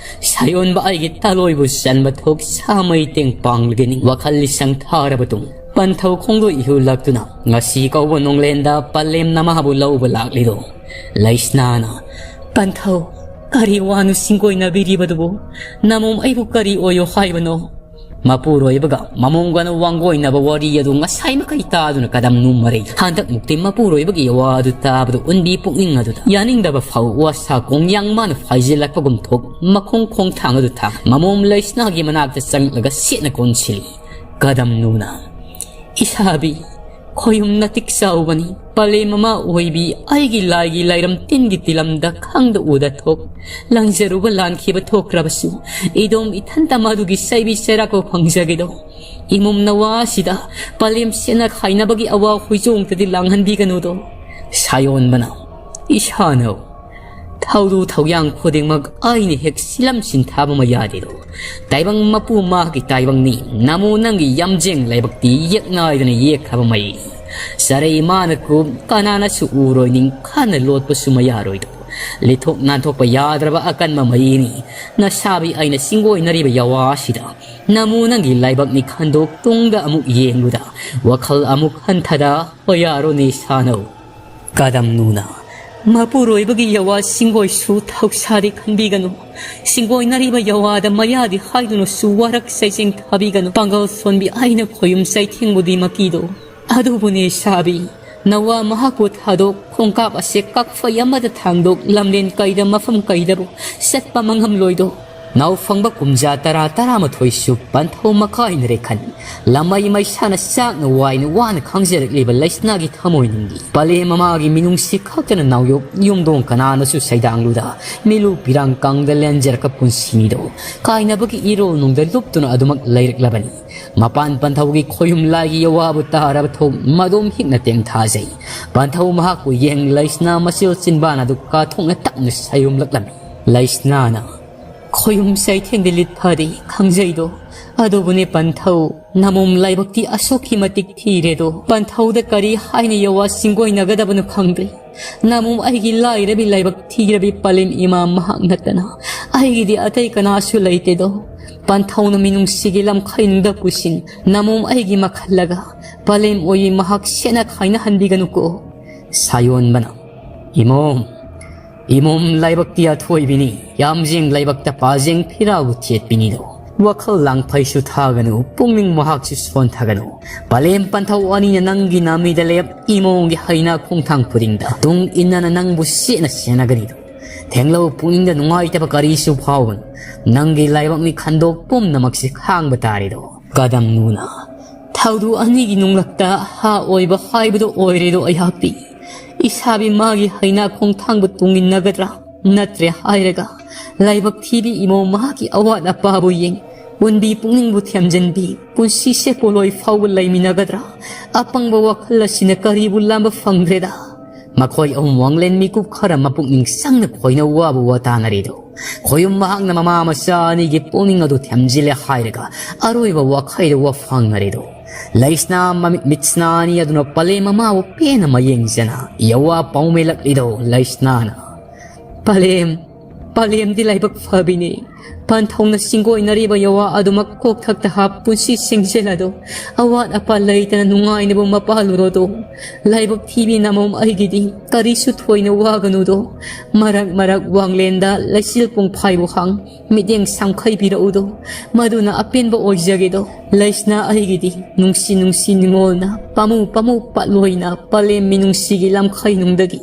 ꯁꯥꯌꯣꯟꯕ ꯑꯩꯒꯤ ꯇꯥꯂꯣꯏꯕꯨ ꯆꯟꯕ ꯊꯣꯛ ꯁꯥꯃꯩ ꯇꯦꯡ ꯄꯥꯡꯂꯒꯅꯤ ꯋꯥꯈꯜ ꯂꯤꯁꯪ ꯊꯥꯔꯕ ꯇꯨꯡ ꯄꯟꯊꯧ ꯈꯣꯡꯗꯣꯏ ꯏꯍꯨ ꯂꯥꯛꯇꯨꯅ ꯉꯁꯤ ꯀꯧꯕ ꯅꯣꯡꯂꯦꯟꯗ ꯄꯂꯦꯝ ꯅꯃꯥꯕꯨ ꯂꯧꯕ ꯂꯥꯛꯂꯤꯗꯣ꯫ ꯂꯩꯁꯅꯥꯅ, ꯄꯟꯊꯧ, ꯀꯔꯤ ꯋꯥꯅꯣ ꯁꯤꯡꯒꯣꯏꯅꯕꯤꯔꯤꯕꯗꯨꯕꯨ? ꯅꯃꯣꯝ ꯑꯩꯕꯨ ꯀꯔꯤ ꯑꯣꯏꯌꯣ ꯍꯥꯏꯕꯅꯣ? ꯃꯄꯨꯔꯣꯏꯕꯒ ꯃꯃꯣꯝꯒꯅ ꯋꯥꯡꯒꯣꯏꯅꯕ ꯋꯥꯔꯤ ꯑꯗꯨ ꯉꯁꯥꯏ ꯃꯈꯩ ꯇꯥꯗꯨꯅ ꯀꯗꯝ ꯅꯨ ꯃꯔꯩ꯫ ꯍꯟꯗꯛ ꯃꯨꯛꯇꯤ ꯃꯄꯨꯔꯣꯏꯕꯒꯤ ꯋꯥ ꯑꯗꯨ ꯇꯥꯕꯗ ꯎꯟꯕꯤ ꯄꯨꯛꯅꯤꯡ ꯑꯗꯨꯗ ꯌꯥꯅꯤꯡꯗꯕ ꯐꯥꯎ ꯋꯥꯁꯥ ꯀꯣꯡꯌꯥꯡ ꯃꯥꯅ ꯐꯥꯏꯖꯤꯜꯂꯛꯄꯒꯨꯝ ꯊꯣꯛ ꯃꯈꯣꯡ ꯈꯣꯡꯊꯥꯡ ꯑꯗꯨ ꯊꯥꯡ ꯃꯃꯣꯝ ꯂꯩꯁꯅꯥꯒꯤ ꯃꯅꯥꯛꯇ ꯆꯪꯂꯛꯂꯒ ꯁꯦꯠꯅ ꯀꯣꯟꯁꯤꯜꯂꯤ꯫ ꯀꯗꯝ ꯅꯨꯅ, ꯏꯁꯥꯕꯤ, ꯈꯣꯌꯨꯝ ꯅꯇꯤꯛ ꯆꯥꯎꯕꯅꯤ꯫ ꯄꯂꯦꯝ ꯑꯃ ꯑꯣꯏꯕꯤ ꯑꯩꯒꯤ ꯂꯥꯏꯒꯤ ꯂꯥꯏꯔꯝ ꯇꯤꯟꯒꯤ ꯇꯤꯂꯝꯗ ꯈꯪꯗ ꯎꯗ ꯊꯣꯛ, ꯂꯪꯖꯔꯨꯕ ꯂꯥꯟꯈꯤꯕ ꯊꯣꯛꯈ꯭ꯔꯕꯁꯨ, ꯏꯗꯣꯝ ꯏꯊꯟꯇ ꯃꯗꯨꯒꯤ ꯆꯩꯕꯤ ꯆꯩꯔꯥꯛꯄ ꯐꯪꯖꯒꯦꯗꯣ꯫ ꯏꯃꯨꯝ ꯅꯋꯥ ꯑꯁꯤꯗ ꯄꯂꯦꯝ ꯁꯦꯠꯅ ꯈꯥꯏꯅꯕꯒꯤ ꯑꯋꯥ ꯍꯨꯏꯖꯣꯡꯇꯗꯤ ꯂꯥꯡꯍꯟꯕꯤꯒꯅꯨꯗꯣ꯫ ꯁꯥꯌꯣꯟꯕꯅ, ꯏꯁꯥꯅꯧ, ꯊꯧꯗꯨ ꯊꯧꯌꯥꯡ ꯈꯨꯗꯤꯡꯃꯛ ꯑꯩꯅ ꯍꯦꯛ ꯁꯤꯂꯝ ꯁꯤꯟꯊꯥꯕ ꯑꯃ ꯌꯥꯗꯦꯗꯣ꯫ ꯇꯥꯏꯕꯪ ꯃꯄꯨ ꯃꯍꯥꯛꯀꯤ ꯇꯥꯏꯕꯪꯅꯤ, ꯅꯃꯨ ꯅꯪꯒꯤ ꯌꯥꯝꯖꯦꯡ ꯂꯥꯏꯕꯛꯇꯤ ꯌꯦꯛꯅꯥꯏꯗꯅ ꯌꯦꯛꯈ꯭ꯔꯕ ꯃꯩ꯫ ꯆꯔꯩ ꯃꯥꯅ ꯀꯨꯞ ꯀꯅꯥꯅꯁꯨ ꯎꯔꯣꯏ, ꯅꯤꯡꯈꯥꯅ ꯂꯣꯠꯄꯁꯨ ꯃꯌꯥꯔꯣꯏꯗꯣ꯫ ꯂꯤꯊꯣꯛ ꯅꯥꯟꯊꯣꯛꯄ ꯌꯥꯗ꯭ꯔꯕ ꯑꯀꯟꯕ ꯃꯩꯅꯤ꯫ ꯅꯁꯥꯕꯤ ꯑꯩꯅ ꯁꯤꯡꯒꯣꯏꯅꯔꯤꯕ ꯌꯥꯋꯥ ꯑꯁꯤꯗ ꯅꯃꯨ ꯅꯪꯒꯤ ꯂꯥꯏꯕꯛꯅꯤ ꯈꯟꯗꯣꯛ ꯇꯨꯡꯗ ꯑꯃꯨꯛ ꯌꯦꯡꯂꯨꯗ, ꯋꯥꯈꯜ ꯑꯃꯨꯛ ꯍꯟꯊꯗ ꯍꯣꯌꯥꯔꯣꯅꯦ ꯁꯥꯅꯧ꯫ ꯀꯗꯝꯅꯨꯅ, ꯃꯄꯨꯔꯣꯏꯕꯒꯤ ꯌꯥꯋꯥ ꯁꯤꯡꯒꯣꯏꯁꯨ ꯊꯧꯁꯥꯗꯤ ꯈꯟꯕꯤꯒꯅꯨ꯫ ꯁꯤꯡꯒꯣꯏꯅꯔꯤꯕ ꯌꯥꯋꯥꯗ ꯃꯌꯥꯗꯤ ꯍꯥꯏꯗꯨꯅꯁꯨ ꯋꯥꯔꯛ ꯆꯩꯁꯤꯡ ꯊꯥꯕꯤꯒꯅꯨ꯫ ꯄꯥꯡꯒꯜ ꯁꯣꯟꯕꯤ ꯑꯩꯅ ꯈꯣꯌꯨꯝ ꯆꯩꯊꯦꯡꯕꯨꯗꯤ ꯃꯀꯤꯗꯣ꯫ ꯑꯗꯨꯕꯨꯅꯦ ꯁꯥꯕꯤ, ꯅꯋꯥ ꯃꯍꯥꯛꯄꯨ ꯊꯥꯗꯣꯛ, ꯈꯣꯡꯀꯥꯞ ꯑꯁꯦ ꯀꯛꯐꯩ ꯑꯃꯗ ꯊꯥꯡꯗꯣꯛ, ꯂꯝꯂꯦꯟ ꯀꯩꯗ ꯃꯐꯝ ꯀꯩꯗꯕꯨ ꯆꯠꯄ ꯃꯉꯝꯂꯣꯏꯗꯣ꯫ ꯅꯥꯎ ꯐꯪꯕ ꯀꯨꯝꯖꯥ ꯇꯔꯥ ꯇꯔꯥꯃꯥꯊꯣꯏꯁꯨ ꯄꯟꯊꯧ ꯃꯀꯥꯏꯅꯔꯦ ꯈꯟ꯫ ꯂꯃꯩ ꯃꯩꯁꯥꯅ ꯆꯥꯛꯅ ꯋꯥꯏꯅ ꯋꯥꯅ ꯈꯥꯡꯖꯔꯛꯂꯤꯕ ꯂꯩꯁꯅꯥꯒꯤ ꯊꯃꯣꯏꯅꯤꯡꯒꯤ ꯄꯂꯦꯝ ꯑꯃꯒꯤ ꯃꯤꯅꯨꯡꯁꯤ ꯈꯛꯇꯅ ꯅꯥꯎꯌꯣꯛ ꯌꯨꯝꯗꯣꯡ ꯀꯅꯥꯅꯁꯨ ꯁꯩꯗꯥꯡꯂꯨꯗ, ꯃꯤꯂꯨ ꯄꯤꯔꯥꯡ ꯀꯥꯡꯗ ꯂꯦꯟꯖꯔꯛꯄ ꯄꯨꯟꯁꯤꯅꯤꯗꯣ꯫ ꯀꯥꯏꯅꯕꯒꯤ ꯏꯔꯣꯜ ꯅꯨꯡꯗ ꯂꯨꯞꯇꯨꯅ ꯑꯗꯨꯃꯛ ꯂꯩꯔꯛꯂꯕꯅꯤ꯫ ꯃꯄꯥꯟ ꯄꯟꯊꯧꯒꯤ ꯈꯣꯌꯨꯝ ꯂꯥꯏꯒꯤ ꯌꯋꯥꯕꯨ ꯇꯥꯔꯕ ꯊꯣꯛ ꯃꯗꯣꯝ ꯍꯤꯛꯅ ꯇꯦꯡꯊꯥꯖꯩ꯫ ꯄꯟꯊꯧ ꯃꯍꯥꯛꯄꯨ ꯌꯦꯡ ꯂꯩꯁꯅꯥ ꯃꯆꯤꯜ ꯆꯤꯟꯕꯥꯟ ꯑꯗꯨ ꯀꯥꯊꯣꯛꯅ ꯇꯞꯅ ꯁꯌꯨꯝꯂꯛꯂꯝꯃꯤ꯫ ꯂꯩꯁꯅꯥꯅ, ꯈꯣꯌꯨꯝ ꯆꯩꯊꯦꯡꯗꯤ ꯂꯤꯠ ꯐꯗꯦ ꯈꯪꯖꯩꯗꯣ, ꯑꯗꯨꯕꯨꯅꯦ ꯄꯟꯊꯧ, ꯅꯃꯣꯝ ꯂꯥꯏꯕꯛꯇꯤ ꯑꯁꯨꯛꯀꯤ ꯃꯇꯤꯛ ꯊꯤꯔꯦꯗꯣ꯫ ꯄꯟꯊꯧꯗ ꯀꯔꯤ ꯍꯥꯏꯅ ꯌꯋꯥ ꯁꯤꯡꯒꯣꯏꯅꯒꯗꯕꯅꯣ ꯈꯪꯗ꯭ꯔꯦ꯫ ꯅꯃꯣꯝ ꯑꯩꯒꯤ ꯂꯥꯏꯔꯕꯤ ꯂꯥꯏꯕꯛ ꯊꯤꯔꯕꯤ ꯄꯂꯦꯝ ꯏꯃꯥ ꯃꯍꯥꯛ ꯅꯠꯇꯅ ꯑꯩꯒꯤꯗꯤ ꯑꯇꯩ ꯀꯅꯥꯁꯨ ꯂꯩꯇꯦꯗꯣ꯫ ꯄꯟꯊꯧꯅ ꯃꯤꯅꯨꯡꯁꯤꯒꯤ ꯂꯝꯈꯩꯅꯨꯡꯗ ꯄꯨꯁꯤꯟ ꯅꯃꯣꯝ ꯑꯩꯒꯤ ꯃꯈꯜꯂꯒ ꯄꯂꯦꯝ ꯑꯣꯏ ꯃꯍꯥꯛ ꯁꯦꯠꯅ ꯈꯥꯏꯅꯍꯟꯕꯤꯒꯅꯨꯀꯣ꯫ ꯁꯥꯌꯣꯟꯕꯅ, ꯏꯃꯣꯝ, ꯏꯃꯣꯝ ꯂꯥꯏꯕꯛꯇꯤ ꯑꯊꯣꯏꯕꯤꯅꯤ, ꯌꯥꯝꯖꯦꯡ ꯂꯥꯏꯕꯛꯇ ꯄꯥꯖꯦꯡ ꯐꯤꯔꯥꯕꯨ ꯊꯦꯠꯄꯤꯅꯤꯗꯣ꯫ ꯋꯥꯈꯜ ꯂꯥꯡꯐꯩꯁꯨ ꯊꯥꯒꯅꯨ, ꯄꯨꯛꯅꯤꯡ ꯃꯍꯥꯛꯁꯨ ꯁꯣꯟꯊꯒꯅꯨ꯫ ꯄꯂꯦꯝ ꯄꯟꯊꯧ ꯑꯅꯤꯅ ꯅꯪꯒꯤ ꯅꯥꯃꯤꯗ ꯂꯦꯞ, ꯏꯃꯣꯝꯒꯤ ꯍꯩꯅꯥ ꯈꯣꯡꯊꯥꯡ ꯈꯨꯗꯤꯡꯗ ꯇꯨꯡ ꯏꯟꯅꯅ ꯅꯪꯕꯨ ꯁꯦꯠꯅ ꯁꯦꯟꯅꯒꯅꯤꯗꯣ꯫ ꯊꯦꯡꯂꯧ ꯄꯨꯛꯅꯤꯡꯗ ꯅꯨꯡꯉꯥꯏꯇꯕ ꯀꯔꯤꯁꯨ ꯐꯥꯎꯒꯅꯨ꯫ ꯅꯪꯒꯤ ꯂꯥꯏꯕꯛꯅꯤ ꯈꯟꯗꯣꯛ ꯄꯨꯝꯅꯃꯛꯁꯤ ꯈꯥꯡꯕ ꯇꯥꯔꯦꯗꯣ꯫ ꯀꯗꯝꯅꯨꯅ, ꯊꯧꯗꯣꯛ ꯑꯅꯤꯒꯤ ꯅꯨꯡꯂꯛꯇ ꯍꯥ ꯑꯣꯏꯕ ꯍꯥꯏꯕꯗꯨ ꯑꯣꯏꯔꯦꯗꯣ ꯑꯩꯍꯥꯛꯇꯤ꯫ ꯏꯁꯥꯕꯤ ꯃꯥꯒꯤ ꯍꯩꯅꯥ ꯈꯣꯡꯊꯥꯡꯕꯨ ꯇꯨꯡꯏꯟꯅꯒꯗ꯭ꯔꯥ? ꯅꯠꯇ꯭ꯔꯦ ꯍꯥꯏꯔꯒ ꯂꯥꯏꯕꯛ ꯊꯤꯕꯤ ꯏꯃꯧ ꯃꯍꯥꯛꯀꯤ ꯑꯋꯥꯠ ꯑꯄꯥꯕꯨ ꯌꯦꯡ, ꯄꯨꯟꯕꯤ ꯄꯨꯛꯅꯤꯡꯕꯨ ꯊꯦꯝꯖꯤꯟꯕꯤ, ꯄꯨꯟꯁꯤꯁꯦ ꯄꯣꯂꯣꯏ ꯐꯥꯎꯕ ꯂꯩꯃꯤꯟꯅꯒꯗ꯭ꯔꯥ? ꯑꯄꯪꯕ ꯋꯥꯈꯜ ꯑꯁꯤꯅ ꯀꯔꯤꯕꯨ ꯂꯥꯝꯕ ꯐꯪꯗ꯭ꯔꯦꯗ꯫ ꯃꯈꯣꯏ ꯑꯍꯨꯝ ꯋꯥꯡꯂꯦꯟ ꯃꯤꯀꯨꯞ ꯈꯔ ꯃꯄꯨꯛꯅꯤꯡ ꯆꯪꯅ ꯈꯣꯏꯅ ꯋꯥꯕ ꯋꯥ ꯇꯥꯅꯔꯤꯗꯣ꯫ ꯈꯣꯌꯨꯝ ꯃꯍꯥꯛꯅ ꯃꯃꯥ ꯃꯆꯥ ꯑꯅꯤꯒꯤ ꯄꯨꯛꯅꯤꯡ ꯑꯗꯨ ꯊꯦꯝꯖꯤꯜꯂꯦ ꯍꯥꯏꯔꯒ ꯑꯔꯣꯏꯕ ꯋꯥꯈꯩꯗ ꯋꯥ ꯐꯪꯅꯔꯤꯗꯣ꯫ ꯂꯩꯁꯅꯥ ꯃꯃꯤꯠ ꯃꯤꯠꯁꯅꯥ ꯑꯅꯤ ꯑꯗꯨꯅ ꯄꯂꯦꯝ ꯃꯃꯥꯕꯨ ꯄꯦꯟꯅ ꯃꯌꯦꯡꯖꯅ ꯌꯋꯥ ꯄꯥꯎꯃꯦꯂꯛꯂꯤꯗꯣ ꯂꯩꯁꯅꯥꯅ꯫ ꯄꯂꯦꯝ, ꯄꯂꯦꯝꯗꯤ ꯂꯥꯏꯕꯛ ꯐꯕꯤꯅꯤ꯫ ꯄꯟꯊꯧꯅ ꯆꯤꯡꯒꯣꯏꯅꯔꯤꯕ ꯌꯋꯥ ꯑꯗꯨꯃꯛ ꯀꯣꯛꯊꯛꯇ ꯍꯥꯞ ꯄꯨꯟꯁꯤ ꯁꯤꯡꯖꯦꯜ ꯑꯗꯣ꯫ ꯑꯋꯥꯠ ꯑꯄꯥ ꯂꯩꯇꯅ ꯅꯨꯡꯉꯥꯏꯅꯕ ꯃꯄꯥꯜꯂꯨꯔꯣꯗꯣ꯫ ꯂꯥꯏꯕꯛ ꯊꯤꯕꯤ ꯅꯃꯣꯝ ꯑꯩꯒꯤꯗꯤ ꯀꯔꯤꯁꯨ ꯊꯣꯏꯅ ꯋꯥꯒꯅꯨꯗꯣ꯫ ꯃꯔꯛ ꯃꯔꯛ ꯋꯥꯡꯂꯦꯟꯗ ꯂꯩꯆꯤꯜ ꯄꯨꯡꯐꯥꯏꯕꯨ ꯍꯥꯡ ꯃꯤꯠꯌꯦꯡ ꯁꯝꯈꯩ ꯄꯤꯔꯛꯎꯗꯣ꯫ ꯃꯗꯨꯅ ꯑꯄꯦꯟꯕ ꯑꯣꯏꯖꯒꯦꯗꯣ꯫ ꯂꯩꯁꯅꯥ ꯑꯩꯒꯤꯗꯤ ꯅꯨꯡꯁꯤ ꯅꯨꯡꯁꯤ ꯅꯤꯉꯣꯜꯅ ꯄꯥꯃꯨ ꯄꯥꯃꯨ ꯄꯥꯠꯂꯣꯏꯅ ꯄꯂꯦꯝ ꯃꯤꯅꯨꯡꯁꯤꯒꯤ ꯂꯝꯈꯩꯅꯨꯡꯗꯒꯤ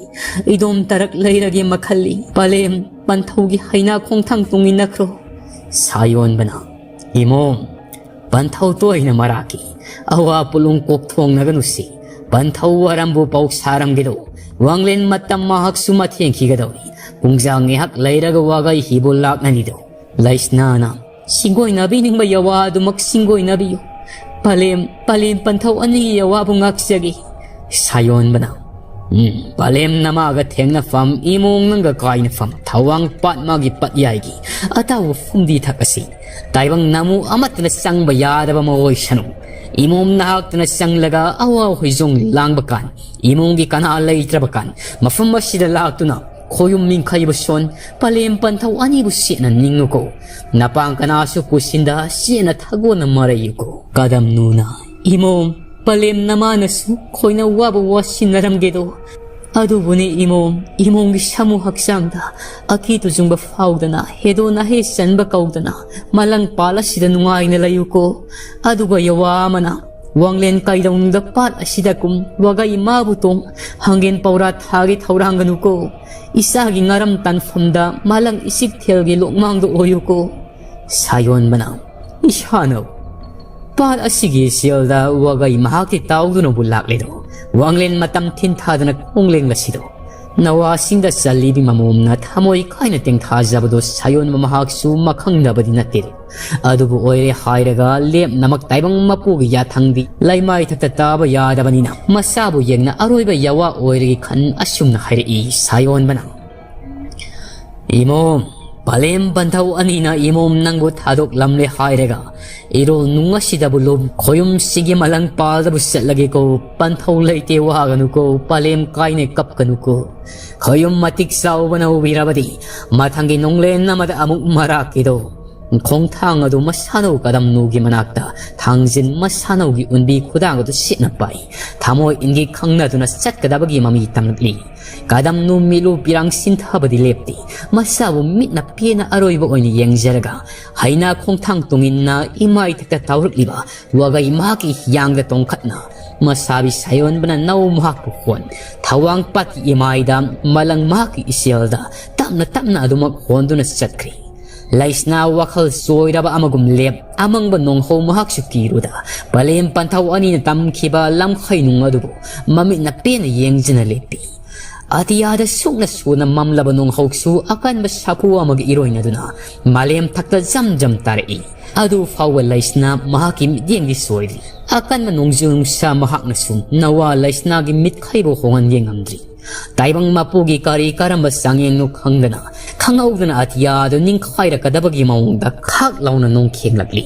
ꯏꯗꯣꯝ ꯇꯔꯛ ꯂꯩꯔꯒꯦ ꯃꯈꯜꯂꯤ꯫ ꯄꯂꯦꯝ ꯄꯟꯊꯧꯒꯤ ꯍꯩꯅꯥ ꯈꯣꯡꯊꯥꯡ ꯇꯨꯡꯏꯟꯅꯈ꯭ꯔꯣ꯫ ꯁꯥꯌꯣꯟꯕꯅ, ꯏꯃꯣꯝ, ꯄꯟꯊꯧ ꯇꯣꯏꯅ ꯃꯔꯥꯛꯀꯤ ꯑꯋꯥ ꯄꯨꯂꯨꯡ ꯀꯣꯛꯊꯣꯡꯅꯒꯅꯨꯁꯤ꯫ ꯄꯟꯊꯧ ꯋꯥꯔꯝꯕꯨ ꯄꯥꯎ ꯁꯥꯔꯝꯒꯦꯗꯣ꯫ ꯋꯥꯡꯂꯦꯟ ꯃꯇꯝ ꯃꯍꯥꯛꯁꯨ ꯃꯊꯦꯡꯈꯤꯒꯗꯧꯔꯤ꯫ ꯄꯨꯡꯖꯥ ꯉꯥꯏꯍꯥꯛ ꯂꯩꯔꯒ ꯋꯥꯒꯩ ꯍꯤꯕꯨ ꯂꯥꯛꯅꯅꯤꯗꯣ꯫ ꯂꯩꯁꯅꯥꯅ, ꯁꯤꯡꯒꯣꯏꯅꯕꯤꯅꯤꯡꯕ ꯌꯋꯥ ꯑꯗꯨꯃꯛ ꯁꯤꯡꯒꯣꯏꯅꯕꯤꯌꯨ꯫ ꯄꯂꯦꯝ, ꯄꯂꯦꯝ ꯄꯟꯊꯧ ꯑꯅꯤꯒꯤ ꯌꯋꯥꯕꯨ ꯉꯥꯛꯆꯒꯦ꯫ ꯁꯥꯌꯣꯟꯕꯅ, ꯎꯝ, ꯄꯂꯦꯝ ꯅꯃꯥꯒ ꯊꯦꯡꯅꯐꯝ, ꯏꯃꯣꯡ ꯅꯪꯒ ꯀꯥꯏꯅꯐꯝ, ꯊꯋꯥꯡ ꯄꯥꯠ ꯃꯥꯒꯤ ꯄꯠꯌꯥꯏꯒꯤ ꯑꯇꯥꯎꯕ ꯐꯨꯝꯗꯤ ꯊꯛ ꯑꯁꯤ ꯇꯥꯏꯕꯪ ꯅꯃꯨ ꯑꯃꯠꯇꯅ ꯆꯪꯕ ꯌꯥꯗꯕ ꯑꯃ ꯑꯣꯏꯁꯅꯨ꯫ ꯏꯃꯣꯝ ꯅꯍꯥꯛꯇꯅ ꯆꯪꯂꯒ ꯑꯋꯥ ꯍꯣꯏꯖꯣꯡ ꯂꯥꯡꯕ ꯀꯥꯟ, ꯏꯃꯨꯡꯒꯤ ꯀꯅꯥ ꯂꯩꯇ꯭ꯔꯕ ꯀꯥꯟ, ꯃꯐꯝ ꯑꯁꯤꯗ ꯂꯥꯛꯇꯨꯅ ꯈꯣꯌꯨꯝ ꯃꯤꯡꯈꯩꯕ ꯁꯣꯟ, ꯄꯂꯦꯝ ꯄꯟꯊꯧ ꯑꯅꯤꯕꯨ ꯁꯦꯠꯅ ꯅꯤꯡꯉꯨꯀꯣ꯫ ꯅꯄꯥꯡ ꯀꯅꯥꯁꯨ ꯄꯨꯁꯤꯟꯗ ꯁꯦꯠꯅ ꯊꯥꯒꯣꯟꯅ ꯃꯔꯩꯌꯨꯀꯣ꯫ ꯀꯗꯝꯅꯨꯅ, ꯏꯃꯣꯝ, ꯄꯂꯦꯝ ꯅꯃꯥꯅꯁꯨ ꯈꯣꯏꯅ ꯋꯥꯕ ꯋꯥꯁꯤꯟꯅꯔꯝꯒꯦꯗꯣ꯫ ꯑꯗꯨꯕꯨꯅꯤ ꯏꯃꯣꯝ, ꯏꯃꯣꯝꯒꯤ ꯁꯥꯃꯨ ꯍꯛꯆꯥꯡꯗ ꯑꯀꯤ ꯇꯨꯖꯨꯡꯕ ꯐꯥꯎꯗꯅ, ꯍꯦꯗꯣ ꯅꯍꯦ ꯆꯟꯕ ꯀꯧꯗꯅ, ꯃꯂꯪ ꯄꯥꯜ ꯑꯁꯤꯗ ꯅꯨꯡꯉꯥꯏꯅ ꯂꯩꯌꯨꯀꯣ꯫ ꯑꯗꯨꯒ ꯌꯋꯥ ꯑꯃꯅ ꯋꯥꯡꯂꯦꯟ ꯀꯩꯗꯧꯅꯨꯡꯗ ꯄꯥꯠ ꯑꯁꯤꯗ ꯀꯨꯝ, ꯋꯥꯒꯩ ꯃꯥꯕꯨ ꯇꯣꯡ, ꯍꯪꯒꯦꯟ ꯄꯧꯔꯥ ꯊꯥꯒꯤ ꯊꯧꯔꯥꯡꯒꯅꯨꯀꯣ꯫ ꯏꯆꯥꯒꯤ ꯉꯥꯔꯝ ꯇꯥꯟꯐꯝꯗ ꯃꯥꯂꯪ ꯏꯆꯤꯛꯊꯦꯜꯒꯤ ꯂꯣꯛꯃꯥꯡꯗ ꯑꯣꯏꯌꯨꯀꯣ꯫ ꯁꯥꯌꯣꯟꯕꯅ, ꯏꯁꯥꯅꯧ꯫ ꯄꯥꯠ ꯑꯁꯤꯒꯤ ꯏꯆꯦꯜꯗ ꯋꯥꯒꯩ ꯃꯍꯥꯛꯀꯤ ꯇꯥꯎꯗꯨꯅꯕꯨ ꯂꯥꯛꯂꯤꯗꯣ, ꯋꯥꯡꯂꯦꯟ ꯃꯇꯝ ꯊꯤꯟꯊꯗꯅ ꯈꯣꯡꯂꯦꯡ ꯑꯁꯤꯗꯣ ꯅꯋꯥꯁꯤꯡꯗ ꯆꯜꯂꯤꯕꯤ ꯃꯃꯣꯝꯅ ꯊꯃꯣꯏ ꯀꯥꯏꯅ ꯇꯦꯡꯊꯥꯖꯕꯗꯣ ꯁꯥꯌꯣꯟꯕ ꯃꯍꯥꯛꯁꯨ ꯃꯈꯪꯗꯕꯗꯤ ꯅꯠꯇꯦ꯫ ꯑꯗꯨꯕꯨ ꯑꯣꯏꯔꯦ ꯍꯥꯏꯔꯒ ꯂꯦꯞꯅꯃꯛ ꯇꯥꯏꯕꯪ ꯃꯄꯨꯒꯤ ꯌꯥꯊꯪꯗꯤ ꯂꯩꯃꯥꯏꯊꯛꯇ ꯇꯥꯕ ꯌꯥꯗꯕꯅꯤꯅ ꯃꯆꯥꯕꯨ ꯌꯦꯡꯅ ꯑꯔꯣꯏꯕ ꯌꯥꯋꯥ ꯑꯣꯏꯔꯒꯦ ꯈꯟ ꯑꯁꯨꯝꯅ ꯍꯥꯏꯔꯛꯏ ꯁꯥꯌꯣꯟꯕꯅ꯫ ꯏꯃꯣꯝ, ꯄꯂꯦꯝ ꯄꯟꯊꯧ ꯑꯅꯤꯅ ꯏꯃꯣꯝ ꯅꯪꯕꯨ ꯊꯥꯗꯣꯛꯂꯝꯂꯦ ꯍꯥꯏꯔꯒ ꯏꯔꯣꯜ ꯅꯨꯡ ꯑꯁꯤꯗꯕꯨ ꯂꯨꯞ ꯈꯣꯌꯨꯝꯁꯤꯒꯤ ꯃꯂꯪ ꯄꯥꯜꯗꯕꯨ ꯆꯠꯂꯒꯦꯀꯣ꯫ ꯄꯟꯊꯧ ꯂꯩꯇꯦ ꯋꯥꯒꯅꯨꯀꯣ, ꯄꯂꯦꯝ ꯀꯥꯏꯅ ꯀꯞꯀꯅꯨꯀꯣ꯫ ꯈꯣꯌꯨꯝ ꯃꯇꯤꯛ ꯆꯥꯎꯕꯅ ꯎꯕꯤꯔꯕꯗꯤ ꯃꯊꯪꯒꯤ ꯅꯣꯡꯂꯦꯟ ꯑꯃꯗ ꯑꯃꯨꯛ ꯃꯔꯥꯛꯀꯤꯗꯣ ꯈꯣꯡꯊꯥꯡ ꯑꯗꯨ ꯃꯁꯥꯅꯧ ꯀꯗꯝꯅꯨꯒꯤ ꯃꯅꯥꯛꯇ ꯊꯥꯡꯖꯤꯟ ꯃꯁꯥꯅꯧꯒꯤ ꯎꯟꯕꯤ ꯈꯨꯗꯥꯡ ꯑꯗꯨ ꯁꯤꯠꯅ ꯄꯥꯏ꯫ ꯊꯃꯣꯏ ꯏꯟꯒꯤ ꯈꯪꯅꯗꯨꯅ ꯆꯠꯀꯗꯕꯒꯤ ꯃꯃꯤ ꯇꯝꯂꯛꯂꯤ꯫ ꯀꯗꯝꯅꯨ ꯃꯤꯠꯂꯨ ꯄꯤꯔꯥꯡ ꯁꯤꯟꯊꯕꯗꯤ ꯂꯦꯞꯇꯦ꯫ ꯃꯁꯥꯕꯨ ꯃꯤꯠꯅ ꯄꯦꯟꯅ ꯑꯔꯣꯏꯕ ꯑꯣꯏꯅ ꯌꯦꯡꯖꯔꯒ ꯍꯩꯅꯥ ꯈꯣꯡꯊꯥꯡ ꯇꯨꯡꯏꯟꯅ ꯏꯃꯥ ꯏꯊꯛꯇ ꯇꯥꯎꯔꯛꯂꯤꯕ ꯋꯥꯒꯩ ꯃꯍꯥꯛꯀꯤ ꯍꯤꯌꯥꯡꯗ ꯇꯣꯡꯈꯠꯅ ꯃꯁꯥꯕꯤ ꯁꯥꯌꯣꯟꯕꯅ ꯅꯧ ꯃꯍꯥꯛꯄꯨ ꯍꯣꯟ ꯊꯋꯥꯡ ꯄꯥꯠꯀꯤ ꯏꯃꯥꯏꯗ ꯃꯂꯪ ꯃꯍꯥꯛꯀꯤ ꯏꯆꯦꯜꯗ ꯇꯞꯅ ꯇꯞꯅ ꯑꯗꯨꯃꯛ ꯍꯣꯟꯗꯨꯅ ꯆꯠꯈ꯭ꯔꯤ꯫ ꯂꯩꯁꯅꯥ ꯋꯥꯈꯜ ꯆꯣꯏꯔꯕ ꯑꯃꯒꯨꯝ ꯂꯦꯞ ꯑꯃꯪꯕ ꯅꯣꯡꯍꯧ ꯃꯍꯥꯛꯁꯨ ꯀꯤꯔꯨꯗ ꯄꯂꯦꯝ ꯄꯟꯊꯧ ꯑꯅꯤꯅ ꯇꯝꯈꯤꯕ ꯂꯝꯈꯩ ꯅꯨꯡ ꯑꯗꯨꯕꯨ ꯃꯃꯤꯠꯅ ꯄꯦꯟꯅ ꯌꯦꯡꯖꯅ ꯂꯦꯞꯄꯤ꯫ ꯑꯇꯤꯌꯥꯗ ꯁꯨꯛꯅ ꯁꯨꯅ ꯃꯝꯂꯕ ꯅꯣꯡꯍꯧꯁꯨ ꯑꯀꯟꯕ ꯁꯥꯐꯨ ꯑꯃꯒ ꯏꯔꯣꯏꯅꯗꯨꯅ ꯃꯥꯂꯦꯝ ꯊꯛꯇ ꯖꯝ ꯖꯝ ꯇꯥꯔꯛꯏ꯫ ꯑꯗꯨ ꯐꯥꯎꯕ ꯂꯩꯁꯅꯥ ꯃꯍꯥꯛꯀꯤ ꯃꯤꯠꯌꯦꯡꯗꯤ ꯁꯣꯏꯗ꯭ꯔꯤ꯫ ꯑꯀꯟꯕ ꯅꯣꯡꯖꯨ ꯅꯨꯡꯁꯥ ꯃꯍꯥꯛꯅꯁꯨ ꯅꯋꯥ ꯂꯩꯁꯅꯥꯒꯤ ꯃꯤꯠꯈꯩꯕꯨ ꯍꯣꯡꯍꯟꯒꯦ ꯉꯝꯗ꯭ꯔꯤ꯫ ꯇꯥꯏꯕꯪ ꯃꯄꯨꯒꯤ ꯀꯔꯤ ꯀꯔꯝꯕ ꯆꯥꯡꯌꯦꯡꯅꯣ ꯈꯪꯗꯅ ꯈꯪꯍꯧꯗꯅ ꯑꯇꯤꯌꯥꯗꯨ ꯅꯤꯡꯈꯥꯏꯔꯛꯀꯗꯕꯒꯤ ꯃꯑꯣꯡꯗ ꯈꯥꯛ ꯂꯥꯎꯅ ꯅꯣꯡ ꯈꯦꯡꯂꯛꯂꯤ꯫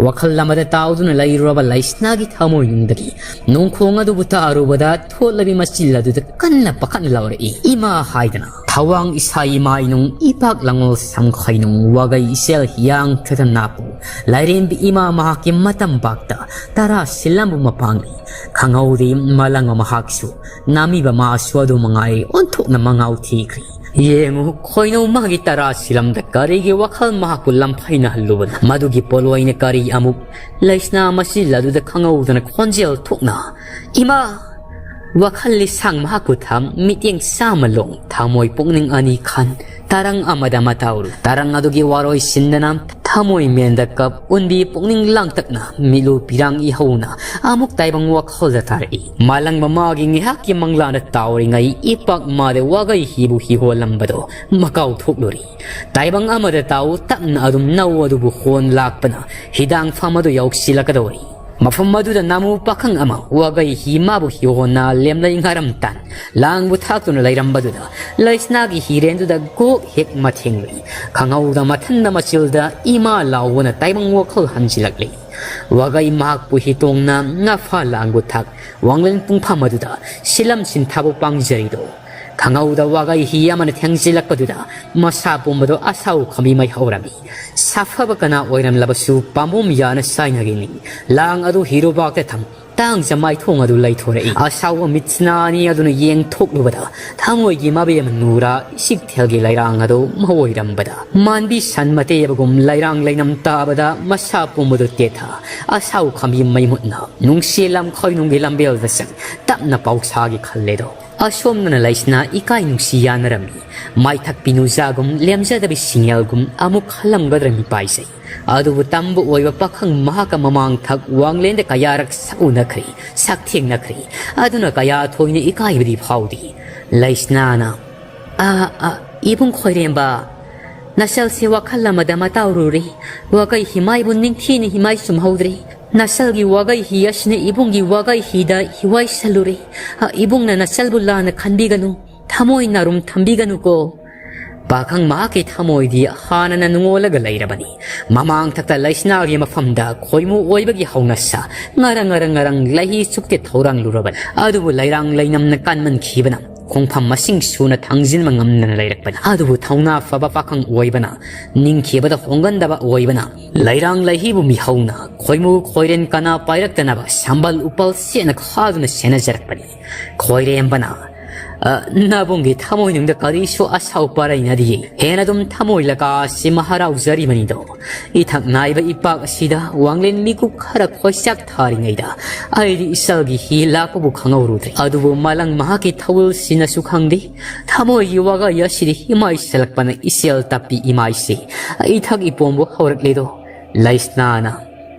ꯋꯥꯈꯜ ꯑꯃꯗ ꯇꯥꯎꯗꯨꯅ ꯂꯩꯔꯨꯔꯕ ꯂꯩꯁꯅꯥꯒꯤ ꯊꯃꯣꯏꯅꯨꯡꯗꯒꯤ ꯅꯣꯡꯈꯣꯡ ꯑꯗꯨꯕꯨ ꯇꯥꯔꯨꯕꯗ ꯊꯣꯠꯂꯕꯤ ꯃꯆꯤꯜ ꯑꯗꯨꯗ ꯀꯟꯅ ꯄꯥꯈꯠꯅ ꯂꯥꯎꯔꯛꯏ, "ꯏꯃꯥ!" ꯍꯥꯏꯗꯅ꯫ ꯊꯋꯥꯡ ꯏꯁꯥ ꯏꯃꯥꯏꯅꯨꯡ, ꯏꯄꯥꯛ ꯂꯉꯣꯜ ꯁꯝꯈꯩꯅꯨꯡ, ꯋꯥꯒꯩ ꯏꯆꯦꯜ ꯍꯤꯌꯥꯡ ꯊꯣꯏꯗ ꯅꯥꯄꯨ ꯂꯥꯏꯔꯦꯝꯕꯤ ꯏꯃꯥ ꯃꯍꯥꯛꯀꯤ ꯃꯇꯝ ꯄꯥꯛꯇ ꯇꯔꯥ ꯁꯤꯜꯂꯝꯕ ꯃꯄꯥꯡꯅꯤ꯫ ꯈꯪꯍꯧꯗꯦ ꯃꯂꯪꯕ ꯃꯍꯥꯛꯁꯨ ꯅꯥꯃꯤꯕ ꯃꯥꯁꯨ ꯑꯗꯨ ꯃꯉꯥꯏ ꯑꯣꯟꯊꯣꯛꯅ ꯃꯉꯥꯎ ꯊꯤꯈ꯭ꯔꯤ꯫ ꯌꯦꯡꯉꯨ, ꯈꯣꯏꯅꯧ ꯃꯥꯒꯤ ꯇꯔꯥ ꯁꯤꯂꯝꯗ ꯀꯔꯤꯒꯤ ꯋꯥꯈꯜ ꯃꯍꯥꯛꯄꯨ ꯂꯝꯐꯩꯅꯍꯜꯂꯨꯕꯅꯣ? ꯃꯗꯨꯒꯤ ꯄꯣꯠꯂꯣꯏꯅ ꯀꯔꯤ ꯑꯃꯨꯛ ꯂꯩꯁꯅꯥ ꯃꯆꯤꯜ ꯑꯗꯨꯗ ꯈꯪꯍꯧꯗꯅ ꯈꯣꯟꯖꯦꯜ ꯊꯣꯛꯅ, "ꯏꯃꯥ!" ꯋꯥꯈꯜ ꯂꯤꯁꯥꯡ ꯃꯍꯥꯛꯄꯨ ꯊꯝ, ꯃꯤꯠꯌꯦꯡ ꯆꯥꯝꯃ ꯂꯣꯡ, ꯊꯃꯣꯏ ꯄꯨꯛꯅꯤꯡ ꯑꯅꯤ ꯈꯟ, ꯇꯔꯪ ꯑꯃꯗ ꯃꯇꯥꯎꯔꯨ꯫ ꯇꯔꯪ ꯑꯗꯨꯒꯤ ꯋꯥꯔꯣꯏ ꯁꯤꯟꯗꯅ ꯊꯃꯣꯏ ꯃꯦꯟꯗ ꯀꯞ ꯎꯟꯕꯤ ꯄꯨꯛꯅꯤꯡ ꯂꯥꯡꯇꯛꯅ ꯃꯤꯠꯂꯨ ꯄꯤꯔꯥꯡ ꯏꯍꯧꯅ ꯑꯃꯨꯛ ꯇꯥꯏꯕꯪ ꯋꯥꯈꯜꯗ ꯇꯥꯔꯛꯏ꯫ ꯃꯥꯂꯪꯕ ꯃꯥꯒꯤ ꯉꯥꯏꯍꯥꯛꯀꯤ ꯃꯪꯂꯥꯟꯗ ꯇꯥꯎꯔꯤꯉꯩ ꯏꯄꯥꯛ ꯃꯥꯗ ꯋꯥꯒꯩ ꯍꯤꯕꯨ ꯍꯤꯍꯣꯜꯂꯝꯕꯗꯣ ꯃꯀꯥꯎ ꯊꯣꯛꯂꯨꯔꯤ꯫ ꯇꯥꯏꯕꯪ ꯑꯃꯗ ꯇꯥꯎ ꯇꯞꯅ ꯑꯗꯨꯝ ꯅꯧ ꯑꯗꯨꯕꯨ ꯍꯣꯟ ꯂꯥꯛꯄꯅ ꯍꯤꯗꯥꯡꯐꯝ ꯑꯗꯨ ꯌꯧꯁꯤꯜꯂꯛꯀꯗꯧꯔꯤ꯫ ꯃꯐꯝ ꯑꯗꯨꯗ ꯅꯥꯃꯨ ꯄꯥꯈꯪ ꯑꯃ ꯋꯥꯒꯩ ꯍꯤ ꯃꯥꯕꯨ ꯍꯤꯍꯣꯟꯅ ꯂꯦꯝꯂꯩ ꯉꯥꯔꯝ ꯇꯥꯟ ꯂꯥꯡꯕꯨ ꯊꯥꯛꯇꯨꯅ ꯂꯩꯔꯝꯕꯗꯨꯗ ꯂꯩꯁꯅꯥꯒꯤ ꯍꯤꯔꯦꯟꯗꯨꯗ ꯒꯣꯛ ꯍꯦꯛ ꯃꯊꯦꯡꯂꯨꯏ꯫ ꯈꯪꯍꯧꯗ ꯃꯊꯟꯗ ꯃꯆꯤꯜꯗ ꯏꯃꯥ ꯂꯥꯎꯕꯅ ꯇꯥꯏꯕꯪ ꯋꯥꯈꯜ ꯍꯟꯖꯤꯜꯂꯛꯂꯤ꯫ ꯋꯥꯒꯩ ꯃꯍꯥꯛꯄꯨ ꯍꯤꯇꯣꯡꯅ ꯉꯥꯐꯥ ꯂꯥꯡꯕꯨ ꯊꯥꯛ ꯋꯥꯡꯂꯦꯟ ꯄꯨꯡꯐꯝ ꯑꯗꯨꯗ ꯁꯤꯂꯝ ꯁꯤꯟꯊꯥꯕꯨ ꯄꯥꯡꯖꯔꯤꯗꯣ꯫ ꯈꯪꯍꯧꯗ ꯋꯥꯒꯩ ꯍꯤ ꯑꯃꯅ ꯊꯦꯡꯖꯤꯜꯂꯛꯄꯗꯨꯗ ꯃꯁꯥ ꯄꯨꯝꯕꯗꯣ ꯑꯁꯥꯎ ꯈꯝꯕꯤ ꯃꯩ ꯍꯧꯔꯝꯃꯤ꯫ ꯁꯥꯐꯕ ꯀꯅꯥ ꯑꯣꯏꯔꯝꯂꯕꯁꯨ ꯄꯥꯝꯕꯣꯝ ꯌꯥꯅ ꯁꯥꯏꯅꯒꯤꯅꯤ꯫ ꯂꯥꯡ ꯑꯗꯨ ꯍꯤꯔꯨꯕꯥꯛꯇ ꯊꯝ ꯇꯥꯡꯖ ꯃꯥꯏꯊꯣꯡ ꯑꯗꯨ ꯂꯩꯊꯣꯔꯛꯏ꯫ ꯑꯁꯥꯎꯕ ꯃꯤꯠꯁꯤꯅ ꯑꯅꯤ ꯑꯗꯨꯅ ꯌꯦꯡꯊꯣꯛꯂꯨꯕꯗ ꯊꯃꯣꯏꯒꯤ ꯃꯕꯦꯝ ꯅꯨꯔꯥ ꯏꯁꯤꯛꯊꯦꯜꯒꯤ ꯂꯩꯔꯥꯡ ꯑꯗꯨ ꯃꯑꯣꯏꯔꯝꯕꯗ ꯃꯥꯟꯕꯤ ꯁꯟ ꯃꯇꯦꯕꯒꯨꯝ ꯂꯩꯔꯥꯡ ꯂꯩꯅꯝ ꯇꯥꯕꯗ ꯃꯁꯥ ꯄꯨꯝꯕꯗꯨ ꯇꯦꯊꯥ ꯑꯁꯥꯎ ꯈꯝꯕꯤ ꯃꯩꯃꯨꯠꯅ ꯅꯨꯡꯁꯤ ꯂꯝ ꯈꯣꯏꯅꯨꯡꯒꯤ ꯂꯝꯕꯦꯜꯗ ꯆꯪ ꯇꯞꯅ ꯄꯥꯎꯁꯥꯒꯤ ꯈꯜꯂꯦꯗꯣ꯫ ꯑꯁꯣꯝꯗꯅ ꯂꯩꯁꯅꯥ ꯏꯀꯥꯏ ꯅꯨꯡꯁꯤ ꯌꯥꯅꯔꯝꯃꯤ꯫ ꯃꯥꯏꯊꯛ ꯄꯤꯅꯨꯖꯥꯒꯨꯝ ꯂꯦꯝꯖꯗꯕꯤ ꯁꯤꯡꯉꯦꯜꯒꯨꯝ ꯑꯃꯨꯛ ꯈꯜꯂꯝꯒꯗ꯭ꯔꯥ ꯃꯤꯄꯥꯏꯖꯩ꯫ ꯑꯗꯨꯕꯨ ꯇꯝꯕ ꯑꯣꯏꯕ ꯄꯥꯈꯪ ꯃꯍꯥꯛꯀ ꯃꯃꯥꯡ ꯊꯛ ꯋꯥꯡꯂꯦꯟꯗ ꯀꯌꯥꯔꯛ ꯁꯛꯎꯅꯈ꯭ꯔꯦ, ꯁꯛꯊꯦꯡꯅꯈ꯭ꯔꯦ꯫ ꯑꯗꯨꯅ ꯀꯌꯥ ꯊꯣꯏꯅ ꯏꯀꯥꯏꯕꯗꯤ ꯐꯥꯎꯗꯦ꯫ ꯂꯩꯁꯅꯥꯅ, "ꯑꯥ, ꯑꯥ, ꯏꯕꯨꯡ ꯈꯣꯏꯔꯦꯝꯕ, ꯅꯆꯜꯁꯦ ꯋꯥꯈꯜ ꯑꯃꯗ ꯃꯇꯥꯎꯔꯨꯔꯦ꯫ ꯋꯥꯒꯩ ꯍꯤꯃꯥꯏꯕꯨ ꯅꯤꯡꯊꯤꯅ ꯍꯤꯃꯥꯏ ꯆꯨꯝꯍꯧꯗ꯭ꯔꯦ꯫ ꯅꯆꯜꯒꯤ ꯋꯥꯒꯩ ꯍꯤ ꯑꯁꯤꯅ ꯏꯕꯨꯡꯒꯤ ꯋꯥꯒꯩ ꯍꯤꯗ ꯍꯤꯋꯥꯏꯁꯜꯂꯨꯔꯦ꯫ ꯑ, ꯏꯕꯨꯡꯅ ꯅꯆꯜꯕꯨ ꯂꯥꯟꯅ ꯈꯟꯕꯤꯒꯅꯨ꯫ ꯊꯃꯣꯏ ꯅꯥꯔꯨꯝ ꯊꯝꯕꯤꯒꯅꯨꯀꯣ꯫" ꯄꯥꯈꯪ ꯃꯍꯥꯛꯀꯤ ꯊꯃꯣꯏꯗꯤ ꯍꯥꯟꯅꯅ ꯅꯨꯡꯉꯣꯜꯂꯒ ꯂꯩꯔꯕꯅꯤ꯫ ꯃꯃꯥꯡ ꯊꯛꯇ ꯂꯩꯁꯅꯥꯒꯤ ꯃꯐꯝꯗ ꯈꯣꯏꯃꯨ ꯑꯣꯏꯕꯒꯤ ꯍꯧꯅꯁꯥ ꯉꯔꯪ ꯉꯔꯪ ꯉꯔꯪ ꯂꯩꯍꯤ ꯆꯨꯞꯇꯦ ꯊꯧꯔꯥꯡꯂꯨꯔꯕꯅꯤ꯫ ꯑꯗꯨꯕꯨ ꯂꯩꯔꯥꯡ ꯂꯩꯅꯝꯅ ꯀꯟꯃꯟꯈꯤꯕꯅ ꯈꯣꯡꯐꯝ ꯃꯁꯤꯡ ꯁꯨꯅ ꯊꯥꯡꯖꯤꯟꯕ ꯉꯝꯗꯅ ꯂꯩꯔꯛꯄꯅꯤ꯫ ꯑꯗꯨꯕꯨ ꯊꯧꯅꯥ ꯐꯕ ꯄꯥꯈꯪ ꯑꯣꯏꯕꯅ, ꯅꯤꯡꯈꯤꯕꯗ ꯍꯣꯡꯒꯟꯗꯕ ꯑꯣꯏꯕꯅ, ꯂꯩꯔꯥꯡ ꯂꯩꯍꯤꯕꯨ ꯃꯤꯍꯧꯅ ꯈꯣꯏꯃꯨ ꯈꯣꯏꯔꯦꯟ ꯀꯅꯥ ꯄꯥꯏꯔꯛꯇꯅꯕ ꯁꯝꯕꯜ ꯎꯄꯜ ꯁꯦꯠꯅ ꯈꯥꯗꯨꯅ ꯁꯦꯟꯅꯖꯔꯛꯄꯅꯤ꯫ ꯈꯣꯏꯔꯦꯝꯕꯅ, ꯑ, ꯅꯕꯨꯡꯒꯤ ꯊꯃꯣꯏꯅꯨꯡꯗ ꯀꯔꯤꯁꯨ ꯑꯁꯥꯎ ꯄꯔꯩꯅꯗꯤꯌꯦ꯫ ꯍꯦꯟꯅ ꯑꯗꯨꯝ ꯊꯃꯣꯏ ꯂꯀꯥ ꯑꯁꯤꯃ ꯍꯔꯥꯎꯖꯔꯤꯕꯅꯤꯗꯣ꯫ ꯏꯊꯛ ꯅꯥꯏꯕ ꯏꯄꯥꯛ ꯑꯁꯤꯗ ꯋꯥꯡꯂꯦꯟ ꯃꯤꯀꯨꯞ ꯈꯔ ꯈꯣꯏꯆꯥꯛ ꯊꯥꯔꯤꯉꯩꯗ ꯑꯩꯗꯤ ꯏꯆꯜꯒꯤ ꯍꯤ ꯂꯥꯛꯄꯕꯨ ꯈꯪꯍꯧꯔꯨꯗ꯭ꯔꯦ꯫ ꯑꯗꯨꯕꯨ ꯃꯂꯪ ꯃꯍꯥꯛꯀꯤ ꯊꯧꯜꯁꯤꯅꯁꯨ ꯈꯪꯗꯦ꯫ ꯊꯃꯣꯏꯒꯤ ꯋꯥꯒꯥꯏ ꯑꯁꯤꯗꯤ ꯏꯃꯥꯏ ꯁꯦꯜꯂꯛꯄꯅ ꯏꯆꯦꯜ ꯇꯞꯄꯤ ꯏꯃꯥꯏꯁꯦ꯫ ꯏꯊꯛ ꯏꯄꯣꯝꯕꯨ ꯍꯧꯔꯛꯂꯦꯗꯣ꯫ ꯂꯩꯁꯅꯥꯅ꯫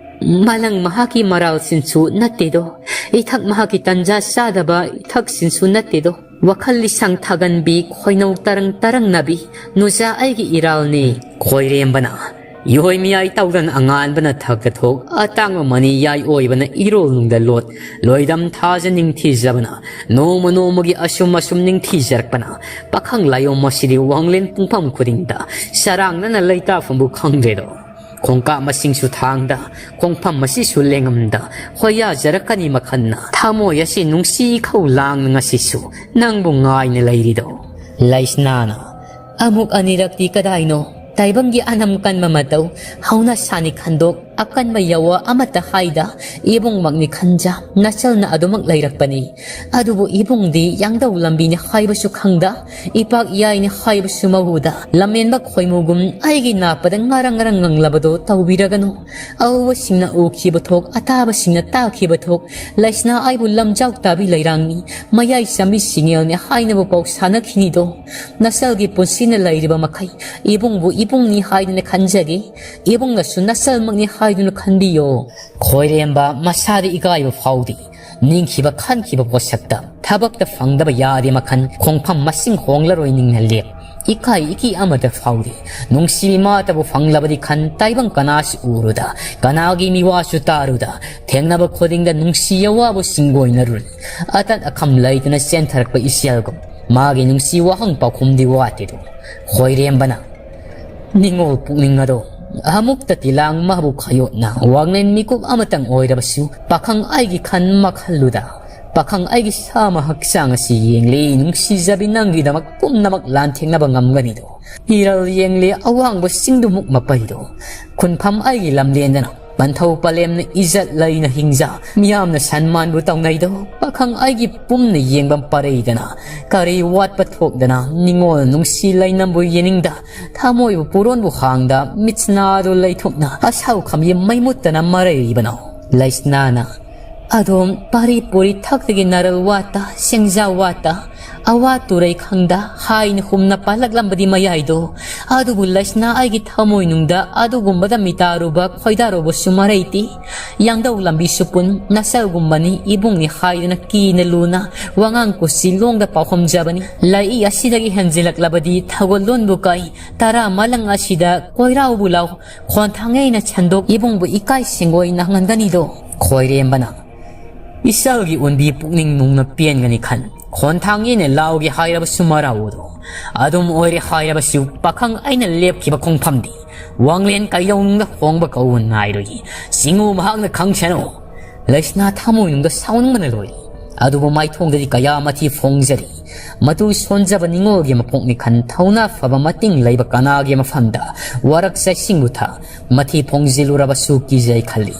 ꯃꯂꯪ ꯃꯍꯥꯛꯀꯤ ꯃꯔꯥꯜꯁꯤꯟꯁꯨ ꯅꯠꯇꯦꯗꯣ꯫ ꯏꯊꯛ ꯃꯍꯥꯛꯀꯤ ꯇꯟꯖꯥ ꯆꯥꯗꯕ ꯏꯊꯛꯁꯤꯟꯁꯨ ꯅꯠꯇꯦꯗꯣ꯫ ꯋꯥꯈꯜ ꯂꯤꯁꯪ ꯊꯥꯒꯟꯕꯤ, ꯈꯣꯏꯅꯧ ꯇꯔꯪ ꯇꯔꯪꯅꯕꯤ, ꯅꯨꯖꯥ ꯑꯩꯒꯤ ꯏꯔꯥꯜꯅꯤ꯫ ꯈꯣꯏꯔꯦꯝꯕꯅ꯫ ꯏꯍꯣꯏ ꯃꯤꯌꯥꯏ ꯇꯧꯗꯅ ꯑꯉꯥꯟꯕꯅ ꯊꯛꯇ ꯊꯣꯛ, ꯑꯇꯥꯡꯕ ꯃꯅꯤ ꯌꯥꯏ ꯑꯣꯏꯕꯅ ꯏꯔꯣꯜ ꯅꯨꯡꯗ ꯂꯣꯠ, ꯂꯣꯏꯗꯝ ꯊꯥꯖ ꯅꯤꯡꯊꯤꯖꯕꯅ, ꯅꯣꯡꯃ ꯅꯣꯡꯃꯒꯤ ꯑꯁꯨꯝ ꯑꯁꯨꯝ ꯅꯤꯡꯊꯤꯖꯔꯛꯄꯅ, ꯄꯥꯈꯪ ꯂꯥꯏꯌꯣꯝ ꯑꯁꯤꯗꯤ ꯋꯥꯡꯂꯦꯟ ꯄꯨꯡꯐꯝ ꯈꯨꯗꯤꯡꯗ ꯆꯔꯥꯡꯅꯅ ꯂꯩꯇꯥꯐꯝꯕꯨ ꯈꯪꯗ꯭ꯔꯦꯗꯣ꯫ ꯈꯣꯡꯀꯥꯞ ꯃꯁꯤꯡꯁꯨ ꯊꯥꯡꯗ, ꯈꯣꯡꯐꯝ ꯑꯁꯤꯁꯨ ꯂꯦꯡꯉꯝꯗ, ꯍꯣꯌꯥꯖꯔꯛꯀꯅꯤ ꯃꯈꯟꯅ꯫ ꯊꯃꯣꯏ ꯑꯁꯤ ꯅꯨꯡꯁꯤ ꯏꯈꯧ ꯂꯥꯡꯅ ꯉꯁꯤꯁꯨ ꯅꯪꯕꯨ ꯉꯥꯏꯅ ꯂꯩꯔꯤꯗꯣ꯫ ꯂꯩꯁꯅꯥꯅ꯫ ꯑꯃꯨꯛ ꯑꯅꯤꯔꯛꯇꯤ ꯀꯗꯥꯏꯅꯣ? ꯇꯥꯏꯕꯪꯒꯤ ꯑꯅꯝ ꯀꯟꯕ ꯃꯇꯧ, ꯍꯧꯅ ꯁꯥꯅꯤ ꯈꯟꯗꯣꯛ, ꯑꯀꯟꯕ ꯌꯥꯋꯥ ꯑꯃꯠꯇ ꯍꯥꯏꯗ, ꯏꯕꯨꯡꯃꯛꯅꯤ ꯈꯟꯖ, ꯅꯆꯜꯅ ꯑꯗꯨꯃꯛ ꯂꯩꯔꯛꯄꯅꯤ꯫ ꯑꯗꯨꯕꯨ ꯏꯕꯨꯡꯗꯤ ꯌꯥꯡꯗꯧ ꯂꯝꯕꯤꯅꯤ ꯍꯥꯏꯕꯁꯨ ꯈꯪꯗ, ꯏꯄꯥꯛ ꯏꯌꯥꯏꯅꯤ ꯍꯥꯏꯕꯁꯨ ꯃꯍꯨꯗ, ꯂꯝꯃꯦꯟꯕ ꯈꯣꯏꯃꯨꯒꯨꯝ ꯑꯩꯒꯤ ꯅꯥꯞꯄꯗ ꯉꯔꯪ ꯉꯔꯪ ꯉꯪꯂꯕꯗꯣ ꯇꯧꯕꯤꯔꯒꯅꯨ꯫ ꯑꯎꯕꯁꯤꯡꯅ ꯎꯈꯤꯕ ꯊꯣꯛ, ꯑꯇꯥꯕꯁꯤꯡꯅ ꯇꯥꯈꯤꯕ ꯊꯣꯛ, ꯂꯩꯁꯅꯥ ꯑꯩꯕꯨ ꯂꯝꯖꯥꯎ ꯇꯥꯕꯤ ꯂꯩꯔꯥꯡꯅꯤ, ꯃꯌꯥꯏ ꯆꯝꯕꯤ ꯁꯤꯡꯉꯦꯜꯅꯤ ꯍꯥꯏꯅꯕ ꯄꯥꯎ ꯁꯥꯅꯈꯤꯅꯤꯗꯣ꯫ ꯅꯆꯜꯒꯤ ꯄꯨꯟꯁꯤꯅ ꯂꯩꯔꯤꯕ ꯃꯈꯩ ꯏꯕꯨꯡꯕꯨ ꯏꯕꯨꯡꯅꯤ ꯍꯥꯏꯗꯨꯅ ꯈꯟꯖꯒꯦ, ꯏꯕꯨꯡꯅꯁꯨ ꯅꯆꯜꯃꯛꯅꯤ ꯍꯥꯏꯗꯨꯅ ꯈꯟꯕꯤꯌꯣ꯫ ꯈꯣꯏꯔꯦꯝꯕ ꯃꯁꯥꯗ ꯏꯀꯥꯏꯕ ꯐꯥꯎꯗꯦ꯫ ꯅꯤꯡꯈꯤꯕ ꯈꯟꯈꯤꯕ ꯄꯣꯠꯁꯛꯇ ꯊꯕꯛꯇ ꯐꯪꯗꯕ ꯌꯥꯗꯦ ꯃꯈꯜ, ꯈꯣꯡꯐꯝ ꯃꯁꯤꯡ ꯍꯣꯡꯂꯔꯣꯏ ꯅꯤꯡꯅ ꯂꯦꯞ꯫ ꯏꯀꯥꯏ ꯏꯀꯤ ꯑꯃꯗ ꯐꯥꯎꯗꯦ꯫ ꯅꯨꯡꯁꯤꯕꯤ ꯃꯥꯇꯕꯨ ꯐꯪꯂꯕꯗꯤ ꯈꯟ ꯇꯥꯏꯕꯪ ꯀꯅꯥꯁꯨ ꯎꯔꯨꯗ, ꯀꯅꯥꯒꯤ ꯃꯤꯋꯥꯁꯨ ꯇꯥꯔꯨꯗ, ꯊꯦꯡꯅꯕ ꯈꯨꯗꯤꯡꯗ ꯅꯨꯡꯁꯤ ꯑꯋꯥꯕꯨ ꯁꯤꯡꯒꯣꯏꯅꯔꯨꯔꯤ꯫ ꯑꯇꯠ ꯑꯈꯝ ꯂꯩꯇꯅ ꯆꯦꯟꯊꯔꯛꯄ ꯏꯆꯦꯜꯒꯨꯝ ꯃꯥꯒꯤ ꯅꯨꯡꯁꯤ ꯋꯥꯍꯪ ꯄꯥꯎꯈꯨꯝꯗꯤ ꯋꯥꯠꯇꯦꯗꯣ꯫ ꯈꯣꯏꯔꯦꯝꯕꯅ ꯅꯤꯡꯉꯣꯜ ꯄꯨꯛꯅꯤꯡ ꯑꯗꯣ ꯑꯃꯨꯛꯇ ꯇꯤꯂꯥꯡ ꯃꯥꯕꯨ ꯈꯥꯌꯣꯠꯅ ꯋꯥꯡꯂꯦꯟ ꯃꯤꯀꯨꯞ ꯑꯃꯇꯪ ꯑꯣꯏꯔꯕꯁꯨ ꯄꯥꯈꯪ ꯑꯩꯒꯤ ꯈꯟ ꯃꯈꯜꯂꯨꯗ꯫ ꯄꯥꯈꯪ ꯑꯩꯒꯤ ꯁꯥꯃ ꯍꯛꯆꯥꯡ ꯑꯁꯤ ꯌꯦꯡꯂꯤ, ꯅꯨꯡꯁꯤꯖꯕꯤ ꯅꯪꯒꯤꯗꯃꯛ ꯄꯨꯝꯅꯃꯛ ꯂꯥꯟꯊꯦꯡꯅꯕ ꯉꯝꯒꯅꯤꯗꯣ꯫ ꯏꯔꯜ ꯌꯦꯡꯂꯤ, ꯑꯋꯥꯡꯕ ꯆꯤꯡꯗꯨꯃꯨꯛ ꯃꯄꯩꯗꯣ꯫ ꯈꯨꯟꯐꯝ ꯑꯩꯒꯤ ꯂꯝꯂꯦꯟꯗꯅ ꯄꯟꯊꯧ ꯄꯂꯦꯝꯅ ꯏꯖꯠ ꯂꯩꯅ ꯍꯤꯡꯖ, ꯃꯤꯌꯥꯝꯅ ꯁꯟꯃꯥꯟꯕꯨ ꯇꯧꯅꯩꯗꯣ, ꯄꯥꯈꯪ ꯑꯩꯒꯤ ꯄꯨꯝꯅ ꯌꯦꯡꯕ ꯄꯔꯩꯗꯅ, ꯀꯔꯤ ꯋꯥꯠꯄ ꯊꯣꯛꯗꯅ, ꯅꯤꯉꯣꯜ ꯅꯨꯡꯁꯤ ꯂꯩꯅꯝꯕꯨ ꯌꯦꯡꯅꯤꯡꯗ, ꯊꯃꯣꯏꯕꯨ ꯄꯨꯔꯣꯟꯕꯨ ꯍꯥꯡꯗ, ꯃꯤꯠꯁꯅꯥꯗꯨ ꯂꯩꯊꯣꯛꯅ, ꯑꯁꯥꯎ ꯈꯝꯌꯦ ꯃꯩ ꯃꯨꯠꯇꯅ ꯃꯔꯩꯔꯤꯕꯅꯣ? ꯂꯩꯁꯅꯥꯅ ꯑꯗꯨꯝ ꯄꯥꯔꯤ ꯄꯨꯔꯤ ꯊꯛꯇꯒꯤ ꯅꯔꯜ ꯋꯥꯠꯇ, ꯁꯦꯡꯖꯥ ꯋꯥꯠꯇ, ꯑꯋꯥ ꯇꯨꯔꯩ ꯈꯪꯗ, ꯍꯥꯏꯅ ꯍꯨꯝꯅ ꯄꯥꯜꯂꯛꯂꯝꯕꯗꯤ ꯃꯌꯥꯏꯗꯣ꯫ ꯑꯗꯨꯕꯨ ꯂꯩꯁꯅꯥ ꯑꯩꯒꯤ ꯊꯃꯣꯏꯅꯨꯡꯗ ꯑꯗꯨꯒꯨꯝꯕꯗ ꯃꯤꯇꯥꯔꯨꯕ ꯈꯣꯏꯗꯥꯔꯨꯕꯁꯨ ꯃꯔꯩꯇꯦ꯫ ꯌꯥꯡꯗꯧ ꯂꯝꯕꯤꯁꯨ ꯄꯨꯟ ꯅꯆꯜꯒꯨꯝꯕꯅꯤ, ꯏꯕꯨꯡꯅꯤ ꯍꯥꯏꯗꯨꯅ ꯀꯤꯅ ꯂꯨꯅ ꯋꯥꯉꯥꯡ ꯀꯨꯁꯤ ꯂꯣꯡꯗ ꯄꯥꯎꯈꯨꯝꯖꯕꯅꯤ꯫ ꯂꯩꯏ ꯑꯁꯤꯗꯒꯤ ꯍꯦꯟꯖꯤꯜꯂꯛꯂꯕꯗꯤ ꯊꯧꯒꯜꯂꯣꯟꯕꯨ ꯀꯥꯏ, ꯇꯔꯥ ꯃꯥꯂꯪ ꯑꯁꯤꯗ ꯀꯣꯏꯔꯥꯎꯕꯨ ꯂꯥꯎ, ꯈꯣꯟꯊꯥꯡꯉꯩꯅ ꯁꯟꯗꯣꯛ ꯏꯕꯨꯡꯕꯨ ꯏꯀꯥꯏ ꯁꯦꯡꯑꯣꯏ ꯅꯪꯍꯟꯒꯅꯤꯗꯣ꯫ ꯈꯣꯏꯔꯦꯝꯕꯅ ꯏꯆꯜꯒꯤ ꯎꯟꯕꯤ ꯄꯨꯛꯅꯤꯡ ꯅꯨꯡꯅ ꯄꯦꯟꯒꯅꯤ ꯈꯟ꯫ ꯈꯣꯟꯊꯥꯡꯉꯩꯅ ꯂꯥꯎꯒꯦ ꯍꯥꯏꯔꯕꯁꯨ ꯃꯔꯥꯎꯗꯣ꯫ ꯑꯗꯨꯝ ꯑꯣꯏꯔꯦ ꯍꯥꯏꯔꯕꯁꯨ ꯄꯥꯈꯪ ꯑꯩꯅ ꯂꯦꯞꯈꯤꯕ ꯈꯣꯡꯐꯝꯗꯤ ꯋꯥꯡꯂꯦꯟ ꯀꯩꯗꯧꯅꯨꯡꯗ ꯍꯣꯡꯕ ꯀꯧꯕ ꯅꯥꯏꯔꯣꯏ꯫ ꯆꯤꯡꯉꯨ ꯃꯍꯥꯛꯅ ꯈꯪꯁꯅꯨ꯫ ꯂꯩꯁꯅꯥ ꯊꯃꯣꯏꯅꯨꯡꯗ ꯁꯥꯎꯅꯤꯡꯕꯅ ꯂꯣꯏꯔꯤ꯫ ꯑꯗꯨꯕꯨ ꯃꯥꯏꯊꯣꯡꯗꯗꯤ ꯀꯌꯥ ꯃꯊꯤ ꯐꯣꯡꯖꯔꯤ꯫ ꯃꯇꯨ ꯁꯣꯟꯖꯕ ꯅꯤꯉꯣꯜꯒꯤ ꯃꯄꯣꯛꯅꯤ ꯈꯟ ꯊꯧꯅꯥ ꯐꯕ ꯃꯇꯤꯡ ꯂꯩꯕ ꯀꯅꯥꯒꯤ ꯃꯐꯝꯗ ꯋꯥꯔꯛ ꯆꯩꯁꯤꯡꯕꯨ ꯊꯥ ꯃꯊꯤ ꯐꯣꯡꯖꯤꯜꯂꯨꯔꯕꯁꯨ ꯀꯤꯖꯩ ꯈꯜꯂꯤ꯫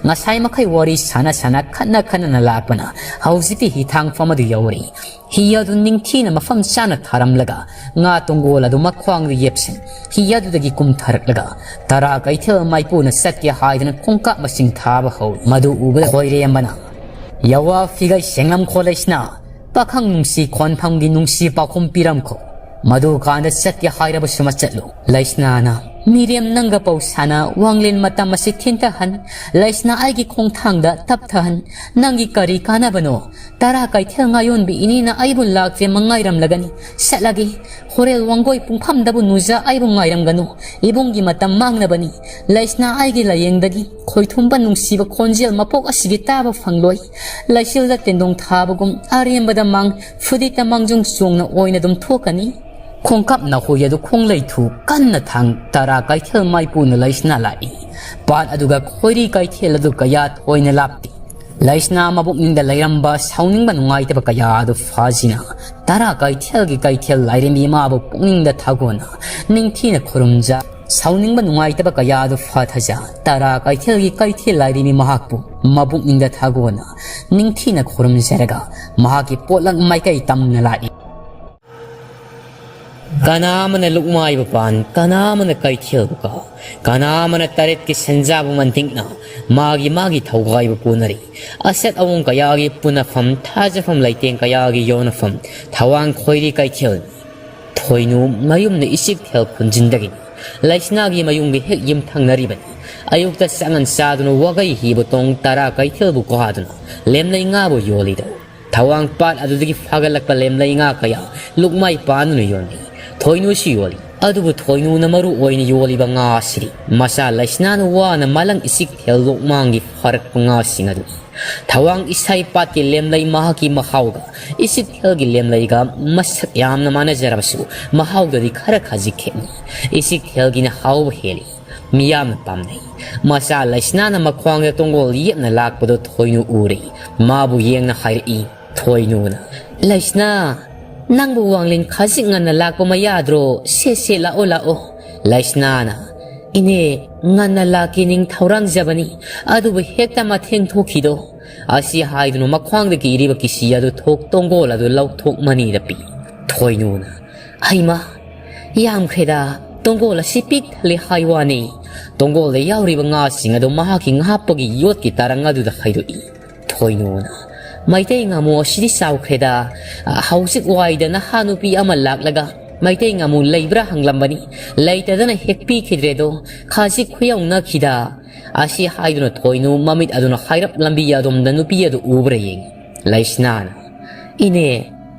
ꯉꯁꯥꯏ ꯃꯈꯩ ꯋꯥꯔꯤ ꯁꯥꯟꯅ ꯁꯥꯟꯅ ꯈꯠꯅ ꯈꯠꯅꯅ ꯂꯥꯛꯄꯅ ꯍꯧꯖꯤꯛꯇꯤ ꯍꯤꯊꯥꯡꯐꯝ ꯑꯗꯨ ꯌꯧꯔꯦ꯫ ꯍꯤ ꯑꯗꯨ ꯅꯤꯡꯊꯤꯅ ꯃꯐꯝ ꯆꯥꯅ ꯊꯥꯔꯝꯂꯒ ꯉꯥ ꯇꯣꯡꯒꯣꯜ ꯑꯗꯨ ꯃꯈ꯭ꯋꯥꯡꯗ ꯌꯦꯞꯁꯤꯟ ꯍꯤ ꯑꯗꯨꯗꯒꯤ ꯀꯨꯝꯊꯔꯛꯂꯒ ꯇꯔꯥ ꯀꯩꯊꯦꯜ ꯃꯥꯏꯄꯨꯅ ꯆꯠꯀꯦ ꯍꯥꯏꯗꯨꯅ ꯈꯣꯡꯀꯥꯞ ꯃꯁꯤꯡ ꯊꯥꯕ ꯍꯧꯏ꯫ ꯃꯗꯨ ꯎꯕꯗ ꯈꯣꯏꯔꯦꯝꯕꯅ ꯌꯥꯋꯥ ꯐꯤꯒꯩ ꯁꯦꯡꯂꯝꯈꯣ ꯂꯩꯁꯅꯥ, ꯄꯥꯈꯪ ꯅꯨꯡꯁꯤ ꯈꯣꯟꯐꯝꯒꯤ ꯅꯨꯡꯁꯤ ꯄꯥꯎꯈꯨꯝ ꯄꯤꯔꯝꯈꯣ꯫ ꯃꯗꯨ ꯀꯥꯟꯗ ꯆꯠꯀꯦ ꯍꯥꯏꯔꯕꯁꯨ ꯃꯆꯠꯂꯨ꯫ ꯂꯩꯁꯅꯥꯅ ꯃꯤꯔꯦꯝ ꯅꯪꯒ ꯄꯧ ꯁꯥꯅ ꯋꯥꯡꯂꯦꯟ ꯃꯇꯝ ꯑꯁꯤ ꯊꯤꯟꯊꯍꯟ꯫ ꯂꯩꯁꯅꯥ ꯑꯩꯒꯤ ꯈꯣꯡꯊꯥꯡꯗ ꯇꯞꯊꯍꯟ꯫ ꯅꯪꯒꯤ ꯀꯔꯤ ꯀꯥꯟꯅꯕꯅꯣ? ꯇꯔꯥ ꯀꯩꯊꯦꯜ ꯉꯥꯌꯣꯟꯕꯤ ꯏꯅꯦꯅ ꯑꯩꯕꯨ ꯂꯥꯛꯇ꯭ꯔꯦ ꯃꯉꯥꯏꯔꯝꯂꯒꯅꯤ꯫ ꯆꯠꯂꯒꯦ꯫ ꯍꯣꯔꯦꯜ ꯋꯥꯡꯒꯣꯏ ꯄꯨꯡꯐꯝꯗꯕꯨ ꯅꯨꯖ ꯑꯩꯕꯨ ꯉꯥꯏꯔꯝꯒꯅꯨ꯫ ꯏꯕꯨꯡꯒꯤ ꯃꯇꯝ ꯃꯥꯡꯅꯕꯅꯤ꯫ ꯂꯩꯁꯅꯥ ꯑꯩꯒꯤ ꯂꯥꯌꯦꯡꯗꯒꯤ ꯈꯣꯏꯊꯨꯝꯕ ꯅꯨꯡꯁꯤꯕ ꯈꯣꯟꯖꯦꯜ ꯃꯄꯣꯛ ꯑꯁꯤꯒꯤ ꯇꯥꯕ ꯐꯪꯂꯣꯏ꯫ ꯂꯩꯆꯤꯜꯗ ꯇꯦꯟꯗꯣꯡ ꯊꯥꯕꯒꯨꯝ ꯑꯔꯦꯝꯕꯗ ꯃꯥꯡ ꯐꯨꯗꯤꯠꯇ ꯃꯥꯡꯖꯨꯡ ꯆꯣꯡꯅ ꯑꯣꯏꯅ ꯑꯗꯨꯝ ꯊꯣꯛꯀꯅꯤ꯫ ꯈꯣꯡꯀꯥꯞ ꯅꯥꯍꯣꯏ ꯑꯗꯨ ꯈꯣꯡꯂꯩ ꯊꯨ ꯀꯟꯅ ꯊꯥꯡ ꯇꯔꯥ ꯀꯩꯊꯦꯜ ꯃꯥꯏꯄꯨꯅ ꯂꯩꯁꯅꯥ ꯂꯥꯛꯏ꯫ ꯄꯥꯠ ꯑꯗꯨꯒ ꯈꯣꯏꯔꯤ ꯀꯩꯊꯦꯜ ꯑꯗꯨ ꯀꯌꯥ ꯊꯣꯏꯅ ꯂꯥꯞꯇꯦ꯫ ꯂꯩꯁꯅꯥ ꯃꯕꯨꯛꯅꯤꯡꯗ ꯂꯩꯔꯝꯕ ꯁꯥꯎꯅꯤꯡꯕ ꯅꯨꯡꯉꯥꯏꯇꯕ ꯀꯌꯥ ꯑꯗꯨ ꯐꯥꯖꯤꯅ ꯇꯔꯥ ꯀꯩꯊꯦꯜꯒꯤ ꯀꯩꯊꯦꯜ ꯂꯥꯏꯔꯦꯝꯕꯤ ꯏꯃꯥꯕꯨ ꯄꯨꯛꯅꯤꯡꯗ ꯊꯥꯒꯣꯟꯅ ꯅꯤꯡꯊꯤꯅ ꯈꯨꯔꯨꯝꯖ ꯁꯥꯎꯅꯤꯡꯕ ꯅꯨꯡꯉꯥꯏꯇꯕ ꯀꯌꯥ ꯑꯗꯨ ꯐꯥꯊꯖ, ꯇꯔꯥ ꯀꯩꯊꯦꯜꯒꯤ ꯀꯩꯊꯦꯜ ꯂꯥꯏꯔꯦꯝꯕꯤ ꯃꯍꯥꯛꯄꯨ ꯃꯕꯨꯛꯅꯤꯡꯗ ꯊꯥꯒꯣꯟꯅ ꯅꯤꯡꯊꯤꯅ ꯈꯨꯔꯨꯝꯖꯔꯒ ꯃꯍꯥꯛꯀꯤ ꯄꯣꯠꯂꯛ ꯃꯥꯏꯀꯩ ꯇꯝꯅ ꯂꯥꯛꯏ꯫ ꯀꯅꯥ ꯑꯃꯅ ꯂꯨꯛꯃꯥꯏꯕꯨ ꯄꯥꯟ, ꯀꯅꯥ ꯑꯃꯅ ꯀꯩꯊꯦꯜꯕꯨ ꯀꯥ, ꯀꯅꯥ ꯑꯃꯅ ꯇꯔꯦꯠꯀꯤ ꯁꯦꯟꯖꯥꯕꯨ ꯃꯟꯇꯤꯛꯅ ꯃꯥꯒꯤ ꯃꯥꯒꯤ ꯊꯧꯒꯥꯏꯕ ꯄꯨꯅꯔꯤ꯫ ꯑꯁꯦꯠ ꯑꯋꯣꯡ ꯀꯌꯥꯒꯤ ꯄꯨꯅꯐꯝ, ꯊꯥꯖꯐꯝ ꯂꯩꯇꯦꯡ ꯀꯌꯥꯒꯤ ꯌꯣꯟꯅꯐꯝ ꯊꯋꯥꯡ ꯈꯣꯏꯔꯤ ꯀꯩꯊꯦꯜꯅꯤ꯫ ꯊꯣꯏꯅꯨ ꯃꯌꯨꯝꯅ ꯏꯁꯤꯛ ꯊꯦꯜ ꯈꯨꯟꯖꯤꯟꯗꯒꯤꯅꯤ꯫ ꯂꯩꯁꯅꯥꯒꯤ ꯃꯌꯨꯝꯒꯤ ꯍꯦꯛ ꯌꯨꯝꯊꯪꯅꯔꯤꯕꯅꯤ꯫ ꯑꯌꯨꯛꯇ ꯆꯥꯉꯟ ꯆꯥꯗꯨꯅ ꯋꯥꯒꯩ ꯍꯤꯕꯨ ꯇꯣꯡ ꯇꯔꯥ ꯀꯩꯊꯦꯜꯕꯨ ꯀꯥꯗꯨꯅ ꯂꯦꯝꯂꯩ ꯉꯥꯕꯨ ꯌꯣꯜꯂꯤꯗꯣ꯫ ꯊꯋꯥꯡ ꯄꯥꯠ ꯑꯗꯨꯗꯒꯤ ꯐꯥꯒꯠꯂꯛꯄ ꯂꯦꯝꯂꯩ ꯉꯥ ꯀꯌꯥ ꯂꯨꯛꯃꯥꯏ ꯄꯥꯟꯗꯨꯅ ꯌꯣꯟꯅꯩ꯫ ꯊꯣꯏꯅꯨꯁꯨ ꯌꯣꯜꯂꯤ꯫ ꯑꯗꯨꯕꯨ ꯊꯣꯏꯅꯨꯅ ꯃꯔꯨ ꯑꯣꯏꯅ ꯌꯣꯜꯂꯤꯕ ꯉꯥ ꯑꯁꯤꯗꯤ ꯃꯆꯥ ꯂꯩꯁꯅꯥꯅ ꯋꯥꯅ ꯃꯥꯂꯪ ꯏꯁꯤꯛ ꯊꯦꯜ ꯂꯣꯛꯃꯥꯡꯒꯤ ꯐꯥꯔꯛꯄ ꯉꯥꯁꯤꯡ ꯑꯗꯨꯅꯤ꯫ ꯊꯋꯥꯡ ꯏꯁꯩ ꯄꯥꯠꯀꯤ ꯂꯦꯝꯂꯩ ꯃꯍꯥꯛꯀꯤ ꯃꯍꯥꯎꯒ ꯏꯁꯤꯛ ꯊꯦꯜꯒꯤ ꯂꯦꯝꯂꯩꯒ ꯃꯁꯛ ꯌꯥꯝꯅ ꯃꯥꯟꯅꯖꯔꯕꯁꯨ ꯃꯍꯥꯎꯗꯗꯤ ꯈꯔ ꯈꯖꯤꯛ ꯈꯦꯠꯅꯩ꯫ ꯏꯁꯤꯛ ꯊꯦꯜꯒꯤꯅ ꯍꯥꯎꯕ ꯍꯦꯜꯂꯤ꯫ ꯃꯤꯌꯥꯝꯅ ꯄꯥꯝꯅꯩ꯫ ꯃꯆꯥ ꯂꯩꯁꯅꯥꯅ ꯃꯈ꯭ꯋꯥꯡꯗ ꯇꯣꯡꯒꯣꯜ ꯌꯦꯞꯅ ꯂꯥꯛꯄꯗꯨ ꯊꯣꯏꯅꯨ ꯎꯔꯦ꯫ ꯃꯥꯕꯨ ꯌꯦꯡꯅ ꯍꯥꯏꯔꯛꯏ ꯊꯣꯏꯅꯨꯅ, "ꯂꯩꯁꯅꯥ, ꯅꯪꯕꯨ ꯋꯥꯡꯂꯦꯟ ꯈꯖꯤꯛ ꯉꯟꯅ ꯂꯥꯛꯄ ꯑꯃ ꯌꯥꯗ꯭ꯔꯣ? ꯁꯦ ꯁꯦ, ꯂꯥꯛꯑꯣ ꯂꯥꯛꯑꯣ꯫" ꯂꯩꯁꯅꯥꯅ, "ꯏꯅꯦ, ꯉꯟꯅ ꯂꯥꯛꯀꯦ ꯅꯤꯡ ꯊꯧꯔꯥꯡꯖꯕꯅꯤ, ꯑꯗꯨꯕꯨ ꯍꯦꯛꯇ ꯃꯊꯦꯡ ꯊꯣꯛꯈꯤꯗꯣ꯫" ꯑꯁꯤ ꯍꯥꯏꯗꯨꯅ ꯃꯈ꯭ꯋꯥꯡꯗ ꯀꯤꯔꯤꯕ ꯀꯤꯁꯤ ꯑꯗꯨ ꯊꯣꯛ ꯇꯣꯡꯒꯣꯜ ꯑꯗꯨ ꯂꯧꯊꯣꯛ ꯃꯅꯤꯗ ꯄꯤ꯫ ꯊꯣꯏꯅꯨꯅ, "ꯍꯩꯃꯥ, ꯌꯥꯝꯈ꯭ꯔꯦꯗ, ꯇꯣꯡꯒꯣꯜ ꯑꯁꯤ ꯄꯤꯛ ꯊꯜꯂꯦ ꯍꯥꯏ ꯋꯥꯅꯤ꯫" ꯇꯣꯡꯒꯣꯜꯗ ꯌꯥꯎꯔꯤꯕ ꯉꯥꯁꯤꯡ ꯑꯗꯨ ꯃꯍꯥꯛꯀꯤ ꯉꯥ ꯍꯥꯞꯄꯒꯤ ꯌꯣꯠꯀꯤ ꯇꯔꯪ ꯑꯗꯨꯗ ꯍꯩꯗꯣꯛꯏ꯫ ꯊꯣꯏꯅꯨꯅ, "ꯃꯩꯇꯩ ꯉꯥꯃꯨ ꯑꯁꯤꯗꯤ ꯆꯥꯎꯈ꯭ꯔꯦꯗ, ꯍꯧꯖꯤꯛ ꯋꯥꯏꯗ ꯅꯍꯥ ꯅꯨꯄꯤ ꯑꯃ ꯂꯥꯛꯂꯒ ꯃꯩꯇꯩ ꯉꯥꯃꯨ ꯂꯩꯕ꯭ꯔꯥ ꯍꯪꯂꯝꯕꯅꯤ, ꯂꯩꯇꯗꯅ ꯍꯦꯛ ꯄꯤꯈꯤꯗ꯭ꯔꯦꯗꯣ, ꯈꯖꯤꯛ ꯈꯨꯌꯧꯅꯈꯤꯗ꯫" ꯑꯁꯤ ꯍꯥꯏꯗꯨꯅ ꯊꯣꯏꯅꯨ ꯃꯃꯤꯠ ꯑꯗꯨꯅ ꯍꯥꯏꯔꯞ ꯂꯝꯕꯤ ꯑꯗꯣꯝꯗ ꯅꯨꯄꯤ ꯑꯗꯨ ꯎꯕ꯭ꯔꯥ ꯌꯦꯡꯏ꯫ ꯂꯩꯁꯅꯥꯅ, "ꯏꯅꯦ,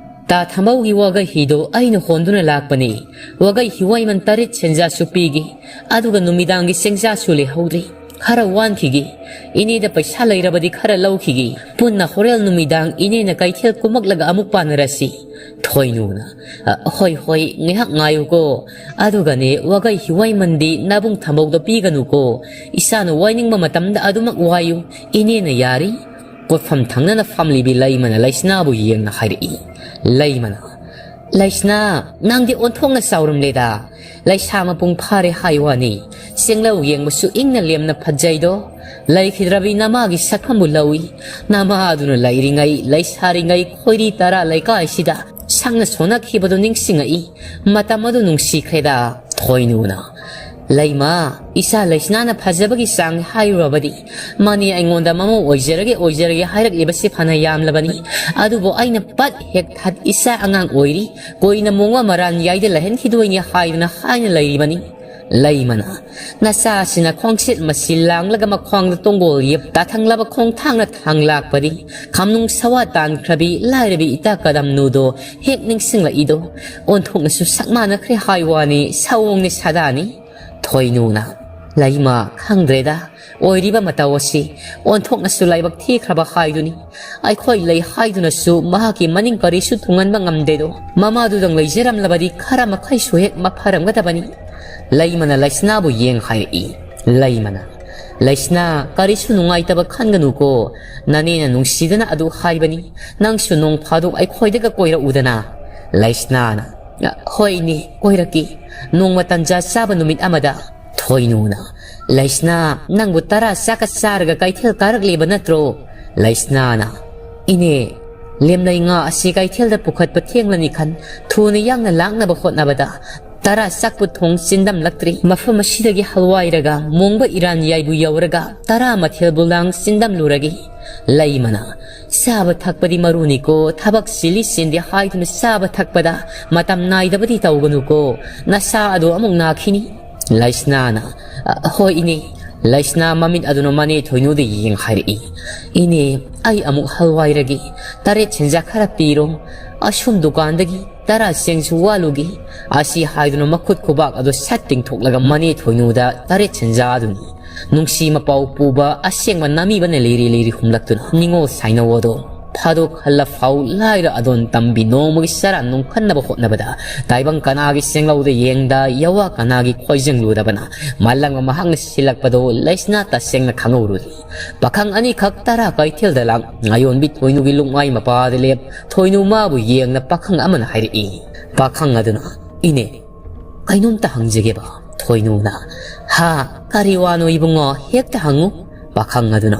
ꯇꯥ ꯊꯝꯕꯧꯒꯤ ꯋꯥꯒꯩ ꯍꯤꯗꯣ ꯑꯩꯅ ꯍꯣꯟꯗꯨꯅ ꯂꯥꯛꯄꯅꯤ꯫ ꯋꯥꯒꯩ ꯍꯤꯋꯥꯏꯃꯟ ꯇꯔꯦꯠ ꯁꯦꯟꯖꯥꯁꯨ ꯄꯤꯒꯦ, ꯑꯗꯨꯒ ꯅꯨꯃꯤꯗꯥꯡꯒꯤ ꯆꯦꯡꯖꯥꯁꯨ ꯂꯩꯍꯧꯗ꯭ꯔꯤ꯫ ꯈꯔ ꯋꯥꯟꯈꯤꯒꯦ꯫ ꯏꯅꯦꯗ ꯄꯩꯁꯥ ꯂꯩꯔꯕꯗꯤ ꯈꯔ ꯂꯧꯈꯤꯒꯦ꯫ ꯄꯨꯟꯅ ꯍꯣꯔꯦꯟ ꯅꯨꯃꯤꯗꯥꯡ ꯏꯅꯦꯅ ꯀꯩꯊꯦꯜ ꯀꯨꯝꯃꯛꯂꯒ ꯑꯃꯨꯛ ꯄꯥꯟꯅꯔꯁꯤ꯫" ꯊꯣꯏꯅꯨꯅ, "ꯑ, ꯍꯣꯏ, ꯍꯣꯏ, ꯉꯥꯏꯍꯥꯛ ꯉꯥꯏꯌꯨꯀꯣ꯫ ꯑꯗꯨꯒꯅꯦ, ꯋꯥꯒꯩ ꯍꯤꯋꯥꯏꯃꯟꯗꯤ ꯅꯕꯨꯡ ꯊꯝꯕꯧꯗ ꯄꯤꯒꯅꯨꯀꯣ꯫ ꯏꯆꯥꯅ ꯋꯥꯏꯅꯤꯡꯕ ꯃꯇꯝꯗ ꯑꯗꯨꯃꯛ ꯋꯥꯏꯌꯨ꯫ ꯏꯅꯦꯅ ꯌꯥꯔꯤ꯫" ꯄꯣꯠꯐꯝ ꯊꯪꯅꯅ ꯐꯝꯂꯤꯕꯤ ꯂꯩꯃꯅ ꯂꯩꯁꯅꯥꯕꯨ ꯌꯦꯡꯅ ꯍꯥꯏꯔꯛꯏ꯫ ꯂꯩꯃꯅ, "ꯂꯩꯁꯅꯥ, ꯅꯪꯗꯤ ꯑꯣꯟꯊꯣꯛꯅ ꯆꯥꯎꯔꯝꯂꯦꯗ꯫ ꯂꯩꯁꯥ ꯃꯄꯨꯡ ꯐꯥꯔꯦ ꯍꯥꯏ ꯋꯥꯅꯤ꯫ ꯆꯦꯡꯂꯧ ꯌꯦꯡꯕꯁꯨ ꯏꯪꯅ ꯂꯦꯝꯅ ꯐꯖꯩꯗꯣ꯫ ꯂꯩꯈꯤꯗ꯭ꯔꯕꯤ ꯅꯃꯥꯒꯤ ꯁꯛꯐꯝꯕꯨ ꯂꯧꯏ꯫ ꯅꯃꯥ ꯑꯗꯨꯅ ꯂꯩꯔꯤꯉꯩ, ꯂꯩꯁꯥꯔꯤꯉꯩ ꯈꯣꯏꯔꯤ ꯇꯔꯥ ꯂꯩꯀꯥꯏꯁꯤꯗ ꯁꯪꯅ ꯁꯣꯟꯅꯈꯤꯕꯗꯨ ꯅꯤꯡꯁꯤꯡꯉꯛꯏ꯫ ꯃꯇꯝ ꯑꯗꯨ ꯅꯨꯡꯁꯤꯈ꯭ꯔꯦꯗ", ꯊꯣꯏꯅꯨꯅ꯫ "ꯂꯩꯃ, ꯏꯆꯥ ꯂꯩꯁꯅꯥꯅ ꯐꯖꯕꯒꯤ ꯆꯥꯡ ꯍꯥꯏꯔꯨꯔꯕꯗꯤ, ꯃꯥꯅꯤ ꯑꯩꯉꯣꯟꯗ ꯃꯃꯧ ꯑꯣꯏꯖꯔꯒꯦ, ꯑꯣꯏꯖꯔꯒꯦ ꯍꯥꯏꯔꯛꯂꯤꯕꯁꯤ ꯐꯅ ꯌꯥꯝꯂꯕꯅꯤ꯫ ꯑꯗꯨꯕꯨ ꯑꯩꯅ ꯄꯠ ꯍꯦꯛ ꯊꯠ ꯏꯆꯥ ꯑꯉꯥꯡ ꯑꯣꯏꯔꯤ, ꯀꯣꯏꯅ ꯃꯣꯡꯕ ꯃꯔꯥꯟ ꯌꯥꯏꯗ ꯂꯩꯍꯟꯈꯤꯗꯣꯏꯅꯤ ꯍꯥꯏꯗꯨꯅ ꯍꯥꯏꯅ ꯂꯩꯔꯤꯕꯅꯤ"꯫ ꯂꯩꯃꯅ, "ꯅꯆꯥꯁꯤꯅ ꯈꯣꯡꯆꯦꯠ ꯃꯁꯤ ꯂꯥꯡꯂꯒ ꯃꯈ꯭ꯋꯥꯡꯗ ꯇꯣꯡꯒꯣꯜ ꯌꯦꯞ ꯇꯥꯊꯪꯂꯕ ꯈꯣꯡꯊꯥꯡꯅ ꯊꯥꯡ ꯂꯥꯛꯄꯗꯤ, ꯈꯝꯅꯨꯡ ꯁꯋꯥ ꯇꯥꯟꯈ꯭ꯔꯕꯤ ꯂꯥꯏꯔꯕꯤ ꯏꯇꯥ ꯀꯗꯝꯅꯨꯗꯣ ꯍꯦꯛ ꯅꯤꯡꯁꯤꯡꯂꯛꯏꯗꯣ꯫ ꯑꯣꯟꯊꯣꯛꯅꯁꯨ ꯁꯛ ꯃꯥꯟꯅꯈ꯭ꯔꯦ ꯍꯥꯏ ꯋꯥꯅꯤ, ꯁꯑꯣꯡꯅꯤ ꯁꯥꯗꯥꯅꯤ"꯫ ꯊꯣꯏꯅꯨꯅ, "ꯂꯩꯃ, ꯈꯪꯗ꯭ꯔꯦꯗ꯫ ꯑꯣꯏꯔꯤꯕ ꯃꯇꯧ ꯑꯁꯤ ꯑꯣꯟꯊꯣꯛꯅꯁꯨ ꯂꯥꯏꯕꯛ ꯊꯤꯈ꯭ꯔꯕ ꯍꯥꯏꯗꯨꯅꯤ꯫ ꯑꯩꯈꯣꯏ ꯂꯩ ꯍꯥꯏꯗꯨꯅꯁꯨ ꯃꯍꯥꯛꯀꯤ ꯃꯅꯤꯡ ꯀꯔꯤꯁꯨ ꯇꯨꯡꯍꯟꯕ ꯉꯝꯗꯦꯗꯣ꯫ ꯃꯃꯥꯗꯨꯗꯪ ꯂꯩꯖꯔꯝꯂꯕꯗꯤ ꯈꯔ ꯃꯈꯩꯁꯨ ꯍꯦꯛ ꯃꯐꯔꯝꯒꯗꯕꯅꯤ"꯫ ꯂꯩꯃꯅ ꯂꯩꯁꯅꯥꯕꯨ ꯌꯦꯡ ꯍꯥꯏꯔꯛꯏ꯫ ꯂꯩꯃꯅ, "ꯂꯩꯁꯅꯥ, ꯀꯔꯤꯁꯨ ꯅꯨꯡꯉꯥꯏꯇꯕ ꯈꯟꯒꯅꯨꯀꯣ꯫ ꯅꯅꯦꯅ ꯅꯨꯡꯁꯤꯗꯅ ꯑꯗꯨ ꯍꯥꯏꯕꯅꯤ꯫ ꯅꯪꯁꯨ ꯅꯣꯡ ꯐꯥꯗꯣꯛ ꯑꯩꯈꯣꯏꯗꯒ ꯀꯣꯏꯔꯛꯎꯗꯅ"꯫ ꯂꯩꯁꯅꯥꯅ, "ꯍꯣꯏꯅꯦ, ꯀꯣꯏꯔꯛꯀꯦ꯫ ꯅꯣꯡꯃ ꯇꯟꯖꯥ ꯆꯥꯕ ꯅꯨꯃꯤꯠ ꯑꯃꯗ"꯫ ꯊꯣꯏꯅꯨꯅ, "ꯂꯩꯁꯅꯥ, ꯅꯪꯕꯨ ꯇꯔꯥ ꯆꯥꯛꯀ ꯆꯥꯔꯒ ꯀꯩꯊꯦꯜ ꯀꯥꯔꯛꯂꯤꯕ ꯅꯠꯇ꯭ꯔꯣ?" ꯂꯩꯁꯅꯥꯅ, "ꯏꯅꯦ, ꯂꯦꯝꯂꯩ ꯉꯥ ꯑꯁꯤ ꯀꯩꯊꯦꯜꯗ ꯄꯨꯈꯠꯄ ꯊꯦꯡꯂꯅꯤ ꯈꯟ ꯊꯨꯅ ꯌꯥꯡꯅ ꯂꯥꯛꯅꯕ ꯍꯣꯠꯅꯕꯗ ꯇꯔꯥ ꯆꯥꯛꯄꯨ ꯊꯣꯡ ꯆꯤꯟꯗꯝꯂꯛꯇ꯭ꯔꯤ꯫ ꯃꯐꯝ ꯑꯁꯤꯗꯒꯤ ꯍꯜꯋꯥꯏꯔꯒ ꯃꯣꯡꯕ ꯏꯔꯥꯟ ꯌꯥꯏꯕꯨ ꯌꯧꯔꯒ ꯇꯔꯥ ꯃꯊꯦꯜꯕꯨ ꯂꯥꯡ ꯆꯤꯟꯗꯝꯂꯨꯔꯒꯦ"꯫ ꯂꯩꯃꯅ, "ꯆꯥꯕ ꯊꯛꯄꯗꯤ ꯃꯔꯨꯅꯤꯀꯣ, ꯊꯕꯛ ꯆꯤꯜꯂꯤ ꯆꯤꯟꯗꯦ ꯍꯥꯏꯗꯨꯅ ꯆꯥꯕ ꯊꯛꯄꯗ ꯃꯇꯝ ꯅꯥꯏꯗꯕꯗꯤ ꯇꯧꯒꯅꯨꯀꯣ, ꯅꯁꯥ ꯑꯗꯨ ꯑꯃꯨꯛ ꯅꯥꯈꯤꯅꯤ"꯫ ꯂꯩꯁꯅꯥꯅ, "ꯍꯣꯏ ꯏꯅꯦ"꯫ ꯂꯩꯁꯅꯥ ꯃꯃꯤꯠ ꯑꯗꯨꯅ ꯃꯅꯦ ꯊꯣꯏꯅꯨꯗ ꯌꯦꯡ ꯍꯥꯏꯔꯛꯏ, "ꯏꯅꯦ, ꯑꯩ ꯑꯃꯨꯛ ꯍꯜꯋꯥꯏꯔꯒꯦ, ꯇꯔꯦꯠ ꯁꯦꯟꯖꯥ ꯈꯔ ꯄꯤꯔꯣ꯫ ꯑꯁꯨꯝ ꯗꯨꯀꯥꯟꯗꯒꯤ ꯇꯔꯥ ꯆꯦꯡꯁꯨ ꯋꯥꯠꯂꯨꯒꯦ"꯫ ꯑꯁꯤ ꯍꯥꯏꯗꯨꯅ ꯃꯈꯨꯠ ꯈꯨꯕꯥꯛ ꯑꯗꯨ ꯁꯠ ꯇꯤꯡꯊꯣꯛꯂꯒ ꯃꯅꯦ ꯊꯣꯏꯅꯨꯗ ꯇꯔꯦꯠ ꯁꯦꯟꯖꯥ ꯑꯗꯨꯅꯤ ꯅꯨꯡꯁꯤ ꯃꯄꯥꯎ ꯄꯨꯕ ꯑꯁꯦꯡꯕ ꯅꯥꯃꯤꯕꯅ ꯂꯤꯔꯤ ꯂꯤꯔꯤ ꯍꯨꯝꯂꯛꯇꯨꯅ ꯅꯤꯡꯉꯣꯜ ꯁꯥꯏꯅꯧ ꯑꯗꯣ ꯐꯥꯗꯣꯛ ꯍꯜꯂ ꯐꯥꯎ ꯂꯥꯏꯔ ꯑꯗꯣꯟ ꯇꯝꯕꯤ ꯅꯣꯡꯃꯒꯤ ꯆꯔꯥ ꯅꯨꯡꯈꯠꯅꯕ ꯍꯣꯠꯅꯕꯗ ꯇꯥꯏꯕꯪ ꯀꯅꯥꯒꯤ ꯆꯦꯡꯂꯧꯗ ꯌꯦꯡꯗ ꯌꯋꯥ ꯀꯅꯥꯒꯤ ꯈꯣꯏꯖꯪꯂꯨꯗꯕꯅ ꯃꯥꯂꯪꯕ ꯃꯍꯥꯛꯅ ꯁꯤꯜꯂꯛꯄꯗꯨ ꯂꯩꯁꯅꯥ ꯇꯁꯦꯡꯅ ꯈꯪꯍꯧꯔꯨꯗꯦ꯫ ꯄꯥꯈꯪ ꯑꯅꯤꯈꯛ ꯇꯔꯥ ꯀꯩꯊꯦꯜꯗ ꯂꯥꯛ ꯉꯥꯌꯣꯟꯕꯤ ꯊꯣꯏꯅꯨꯒꯤ ꯂꯨꯛꯃꯥꯏ ꯃꯄꯥꯗ ꯂꯦꯞ ꯊꯣꯏꯅꯨ ꯃꯥꯕꯨ ꯌꯦꯡꯅ ꯄꯥꯈꯪ ꯑꯃꯅ ꯍꯥꯏꯔꯛꯏ꯫ ꯄꯥꯈꯪ ꯑꯗꯨꯅ, "ꯏꯅꯦ, ꯀꯩꯅꯣꯝꯇ ꯍꯪꯖꯒꯦꯕ?" ꯊꯣꯏꯅꯨꯅ, "ꯍꯥ, ꯀꯔꯤ ꯋꯥꯅꯣ ꯏꯕꯨꯡꯉꯣ? ꯍꯦꯛꯇ ꯍꯪꯉꯨ꯫" ꯄꯥꯈꯪ ꯑꯗꯨꯅ,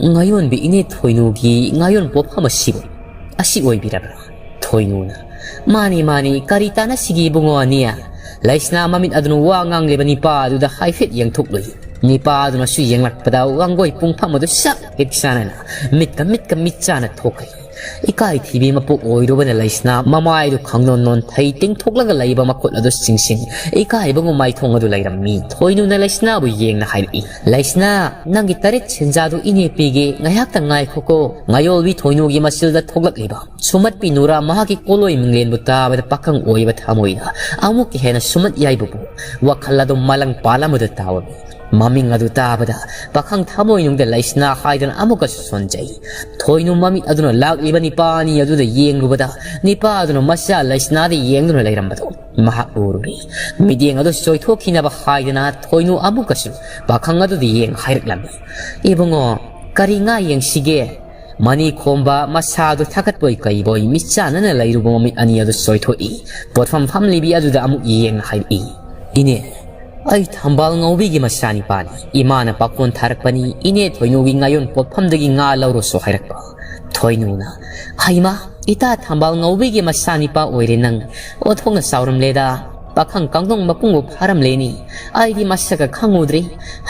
"ꯉꯥꯌꯣꯟꯕꯤ ꯏꯅꯦ ꯊꯣꯏꯅꯨꯒꯤ ꯉꯥꯌꯣꯟ ꯄꯣꯠꯐꯝ ꯑꯁꯤꯕꯨ, ꯑꯁꯤ ꯑꯣꯏꯕꯤꯔꯕ꯭ꯔꯥ?" ꯊꯣꯏꯅꯨꯅ, "ꯃꯥꯅꯤ, ꯃꯥꯅꯤ, ꯀꯔꯤ ꯇꯥꯟꯅꯁꯤꯒꯦ ꯏꯕꯨꯡꯉꯣ ꯑꯅꯤ?" ꯂꯩꯁꯅꯥ ꯃꯃꯤꯠ ꯑꯗꯨꯅ ꯋꯥ ꯉꯥꯡꯂꯤꯕ ꯅꯤꯄꯥ ꯑꯗꯨꯗ ꯍꯥꯏꯐꯦꯠ ꯌꯦꯡꯊꯣꯛꯂꯨꯏ꯫ ꯅꯤꯄꯥ ꯑꯗꯨꯅꯁꯨ ꯌꯦꯡꯂꯛꯄꯗ ꯋꯥꯡꯒꯣꯏ ꯄꯨꯡꯐꯝ ꯑꯗꯨ ꯁꯛ ꯍꯦꯛ ꯆꯥꯟꯅꯅ ꯃꯤꯠꯀ ꯃꯤꯠꯀ ꯃꯤꯠ ꯆꯥꯅ ꯊꯣꯛꯈꯤ꯫ ꯏꯀꯥꯏ ꯊꯤꯕꯤ ꯃꯄꯣꯛ ꯑꯣꯏꯔꯨꯕꯅ ꯂꯩꯁꯅꯥ ꯃꯃꯥꯏꯗꯨ ꯈꯪꯅꯣꯟ ꯅꯣꯟꯊꯩ ꯇꯤꯡꯊꯣꯛꯂꯒ ꯂꯩꯕ ꯃꯈꯨꯠ ꯑꯗꯨ ꯆꯤꯡꯁꯤꯟ ꯏꯀꯥꯏꯕꯒꯨꯝ ꯃꯥꯏꯊꯣꯡ ꯑꯗꯨ ꯂꯩꯔꯝꯃꯤ꯫ ꯊꯣꯏꯅꯨꯅ ꯂꯩꯁꯅꯥꯕꯨ ꯌꯦꯡꯅ ꯍꯥꯏꯔꯛꯏ, "ꯂꯩꯁꯅꯥ, ꯅꯪꯒꯤ ꯇꯔꯦꯠ ꯁꯦꯟꯖꯥꯗꯨ ꯏꯅꯦ ꯄꯤꯒꯦ, ꯉꯥꯏꯍꯥꯛꯇ ꯉꯥꯏꯈꯣꯀꯣ꯫" ꯉꯥꯌꯣꯜꯕꯤ ꯊꯣꯏꯅꯨꯒꯤ ꯃꯆꯤꯜꯗ ꯊꯣꯛꯂꯛꯂꯤꯕ ꯁꯨꯃꯠꯄꯤ ꯅꯨꯔꯥ ꯃꯍꯥꯛꯀꯤ ꯀꯣꯂꯣꯏ ꯃꯤꯡꯂꯦꯟꯕꯨ ꯇꯥꯕꯗ ꯄꯥꯈꯪ ꯑꯣꯏꯕ ꯊꯃꯣꯏꯅ ꯑꯃꯨꯛꯀ ꯍꯦꯟꯅ ꯁꯨꯃꯠ ꯌꯥꯏꯕꯕꯨ ꯋꯥꯈꯜ ꯑꯗꯨ ꯃꯥꯂꯪ ꯄꯥꯜ ꯑꯃꯗ ꯇꯥꯎꯔꯝꯃꯤ꯫ ꯃꯃꯤꯡ ꯑꯗꯨ ꯇꯥꯕꯗ ꯄꯥꯈꯪ ꯊꯃꯣꯏꯅꯨꯡꯗ ꯂꯩꯁꯅꯥ ꯍꯥꯏꯗꯅ ꯑꯃꯨꯛꯀꯁꯨ ꯁꯣꯟꯖꯩ꯫ ꯊꯣꯏꯅꯨ ꯃꯃꯤꯠ ꯑꯗꯨꯅ ꯂꯥꯛꯂꯤꯕ ꯅꯤꯄꯥ ꯑꯅꯤ ꯑꯗꯨꯗ ꯌꯦꯡꯂꯨꯕꯗ ꯅꯤꯄꯥ ꯑꯗꯨꯅ ꯃꯆꯥ ꯂꯩꯁꯅꯥꯗ ꯌꯦꯡꯗꯨꯅ ꯂꯩꯔꯝꯕꯗꯨ ꯃꯍꯥꯛ ꯎꯔꯨꯔꯦ꯫ ꯃꯤꯠꯌꯦꯡ ꯑꯗꯨ ꯆꯣꯏꯊꯣꯛꯈꯤꯅꯕ ꯍꯥꯏꯗꯅ ꯊꯣꯏꯅꯨ ꯑꯃꯨꯛꯀꯁꯨ ꯄꯥꯈꯪ ꯑꯗꯨꯗ ꯌꯦꯡ ꯍꯥꯏꯔꯛꯂꯝꯃꯤ, "ꯏꯕꯨꯡꯉꯣ, ꯀꯔꯤ ꯉꯥ ꯌꯦꯡꯁꯤꯒꯦ?" ꯃꯅꯤ ꯈꯣꯝꯕ ꯃꯁꯥꯗꯨ ꯊꯥꯒꯠꯄꯣꯏ ꯀꯩꯕꯣꯏ ꯃꯤꯠꯆꯥꯟꯅꯅ ꯂꯩꯔꯨꯕ ꯃꯃꯤꯠ ꯑꯅꯤ ꯑꯗꯨ ꯆꯣꯏꯊꯣꯛꯏ꯫ ꯄꯣꯠꯐꯝ ꯐꯝꯂꯤꯕꯤ ꯑꯗꯨꯗ ꯑꯃꯨꯛ ꯌꯦꯡꯅ ꯍꯥꯏꯔꯛꯏ, "ꯏꯅꯦ, ꯑꯩ ꯊꯝꯕꯥꯜ ꯉꯧꯕꯤꯒꯤ ꯃꯆꯥꯅꯤꯄꯥꯅꯤ꯫ ꯏꯃꯥꯅ ꯄꯥꯈꯣꯟ ꯊꯥꯔꯛꯄꯅꯤ, ꯏꯅꯦ ꯊꯣꯏꯅꯨꯒꯤ ꯉꯥꯌꯣꯟ ꯄꯣꯠꯐꯝꯗꯒꯤ ꯉꯥ ꯂꯧꯔꯨꯁꯨ ꯍꯥꯏꯔꯛꯄ꯫" ꯊꯣꯏꯅꯨꯅ, "ꯍꯩꯃꯥ, ꯏꯇꯥ ꯊꯝꯕꯥꯜ ꯉꯧꯕꯤꯒꯤ ꯃꯆꯥꯅꯤꯄꯥ ꯑꯣꯏꯔꯦ ꯅꯪ꯫ ꯑꯣꯟꯊꯣꯛꯅ ꯆꯥꯎꯔꯝꯂꯦꯗ꯫ ꯄꯥꯈꯪ ꯀꯥꯡꯗꯣꯡ ꯃꯄꯨꯡꯕꯨ ꯐꯥꯔꯝꯂꯦꯅꯤ꯫ ꯑꯩꯗꯤ ꯃꯁꯛꯀ ꯈꯪꯉꯨꯗ꯭ꯔꯤ꯫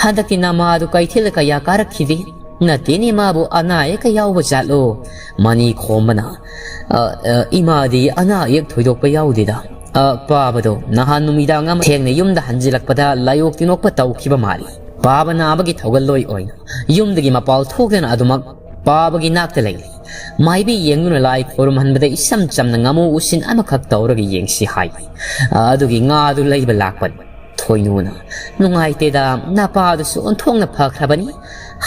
ꯍꯟꯗꯛꯇꯤ ꯅꯃꯥꯗꯨ ꯀꯩꯊꯦꯜꯗ ꯀꯌꯥ ꯀꯥꯔꯛꯈꯤꯗꯦ?" "ꯅꯠꯇꯦꯅꯦ, ꯃꯥꯕꯨ ꯑꯅꯥ ꯑꯌꯦꯛꯀ ꯌꯥꯎꯕ ꯖꯥꯠꯂꯣ?" ꯃꯅꯤ ꯈꯣꯝꯕꯅ, "ꯑ, ꯑ, ꯏꯃꯥꯗꯤ ꯑꯅꯥ ꯑꯌꯦꯛ ꯊꯣꯏꯗꯣꯛꯄ ꯌꯥꯎꯗꯦꯗ꯫ ꯑ, ꯄꯥꯕꯗꯣ ꯅꯍꯥꯟ ꯅꯨꯃꯤꯗꯥꯡ ꯑꯃ ꯊꯦꯡꯅ ꯌꯨꯝꯗ ꯍꯟꯖꯤꯜꯂꯛꯄꯗ ꯂꯥꯏꯑꯣꯛ ꯇꯤꯟꯑꯣꯛꯄ ꯇꯧꯈꯤꯕ ꯃꯥꯜꯂꯤ꯫ ꯄꯥꯕ ꯅꯥꯕꯒꯤ ꯊꯧꯒꯜꯂꯣꯏ ꯑꯣꯏꯅ ꯌꯨꯝꯗꯒꯤ ꯃꯄꯥꯜ ꯊꯣꯛꯇꯅ ꯑꯗꯨꯃꯛ ꯄꯥꯕꯒꯤ ꯅꯥꯛꯇ ꯂꯩꯔꯤ꯫ ꯃꯥꯏꯕꯤ ꯌꯦꯡꯗꯨꯅ ꯂꯥꯏ ꯈꯣꯏꯔꯨꯝꯍꯟꯕꯗ ꯏꯆꯝ ꯆꯝꯅ ꯉꯥꯃꯨ ꯎꯁꯤꯟ ꯑꯃꯈꯛ ꯇꯧꯔꯒ ꯌꯦꯡꯁꯤ ꯍꯥꯏ꯫ ꯑ, ꯑꯗꯨꯒꯤ ꯉꯥꯗꯨ ꯂꯩꯕ ꯂꯥꯛꯄꯅꯤ꯫" ꯊꯣꯏꯅꯨꯅ, "ꯅꯨꯡꯉꯥꯏꯇꯦꯗ, ꯅꯄꯥꯗꯨꯁꯨ ꯑꯣꯟꯊꯣꯛꯅ ꯐꯈ꯭ꯔꯕꯅꯤ꯫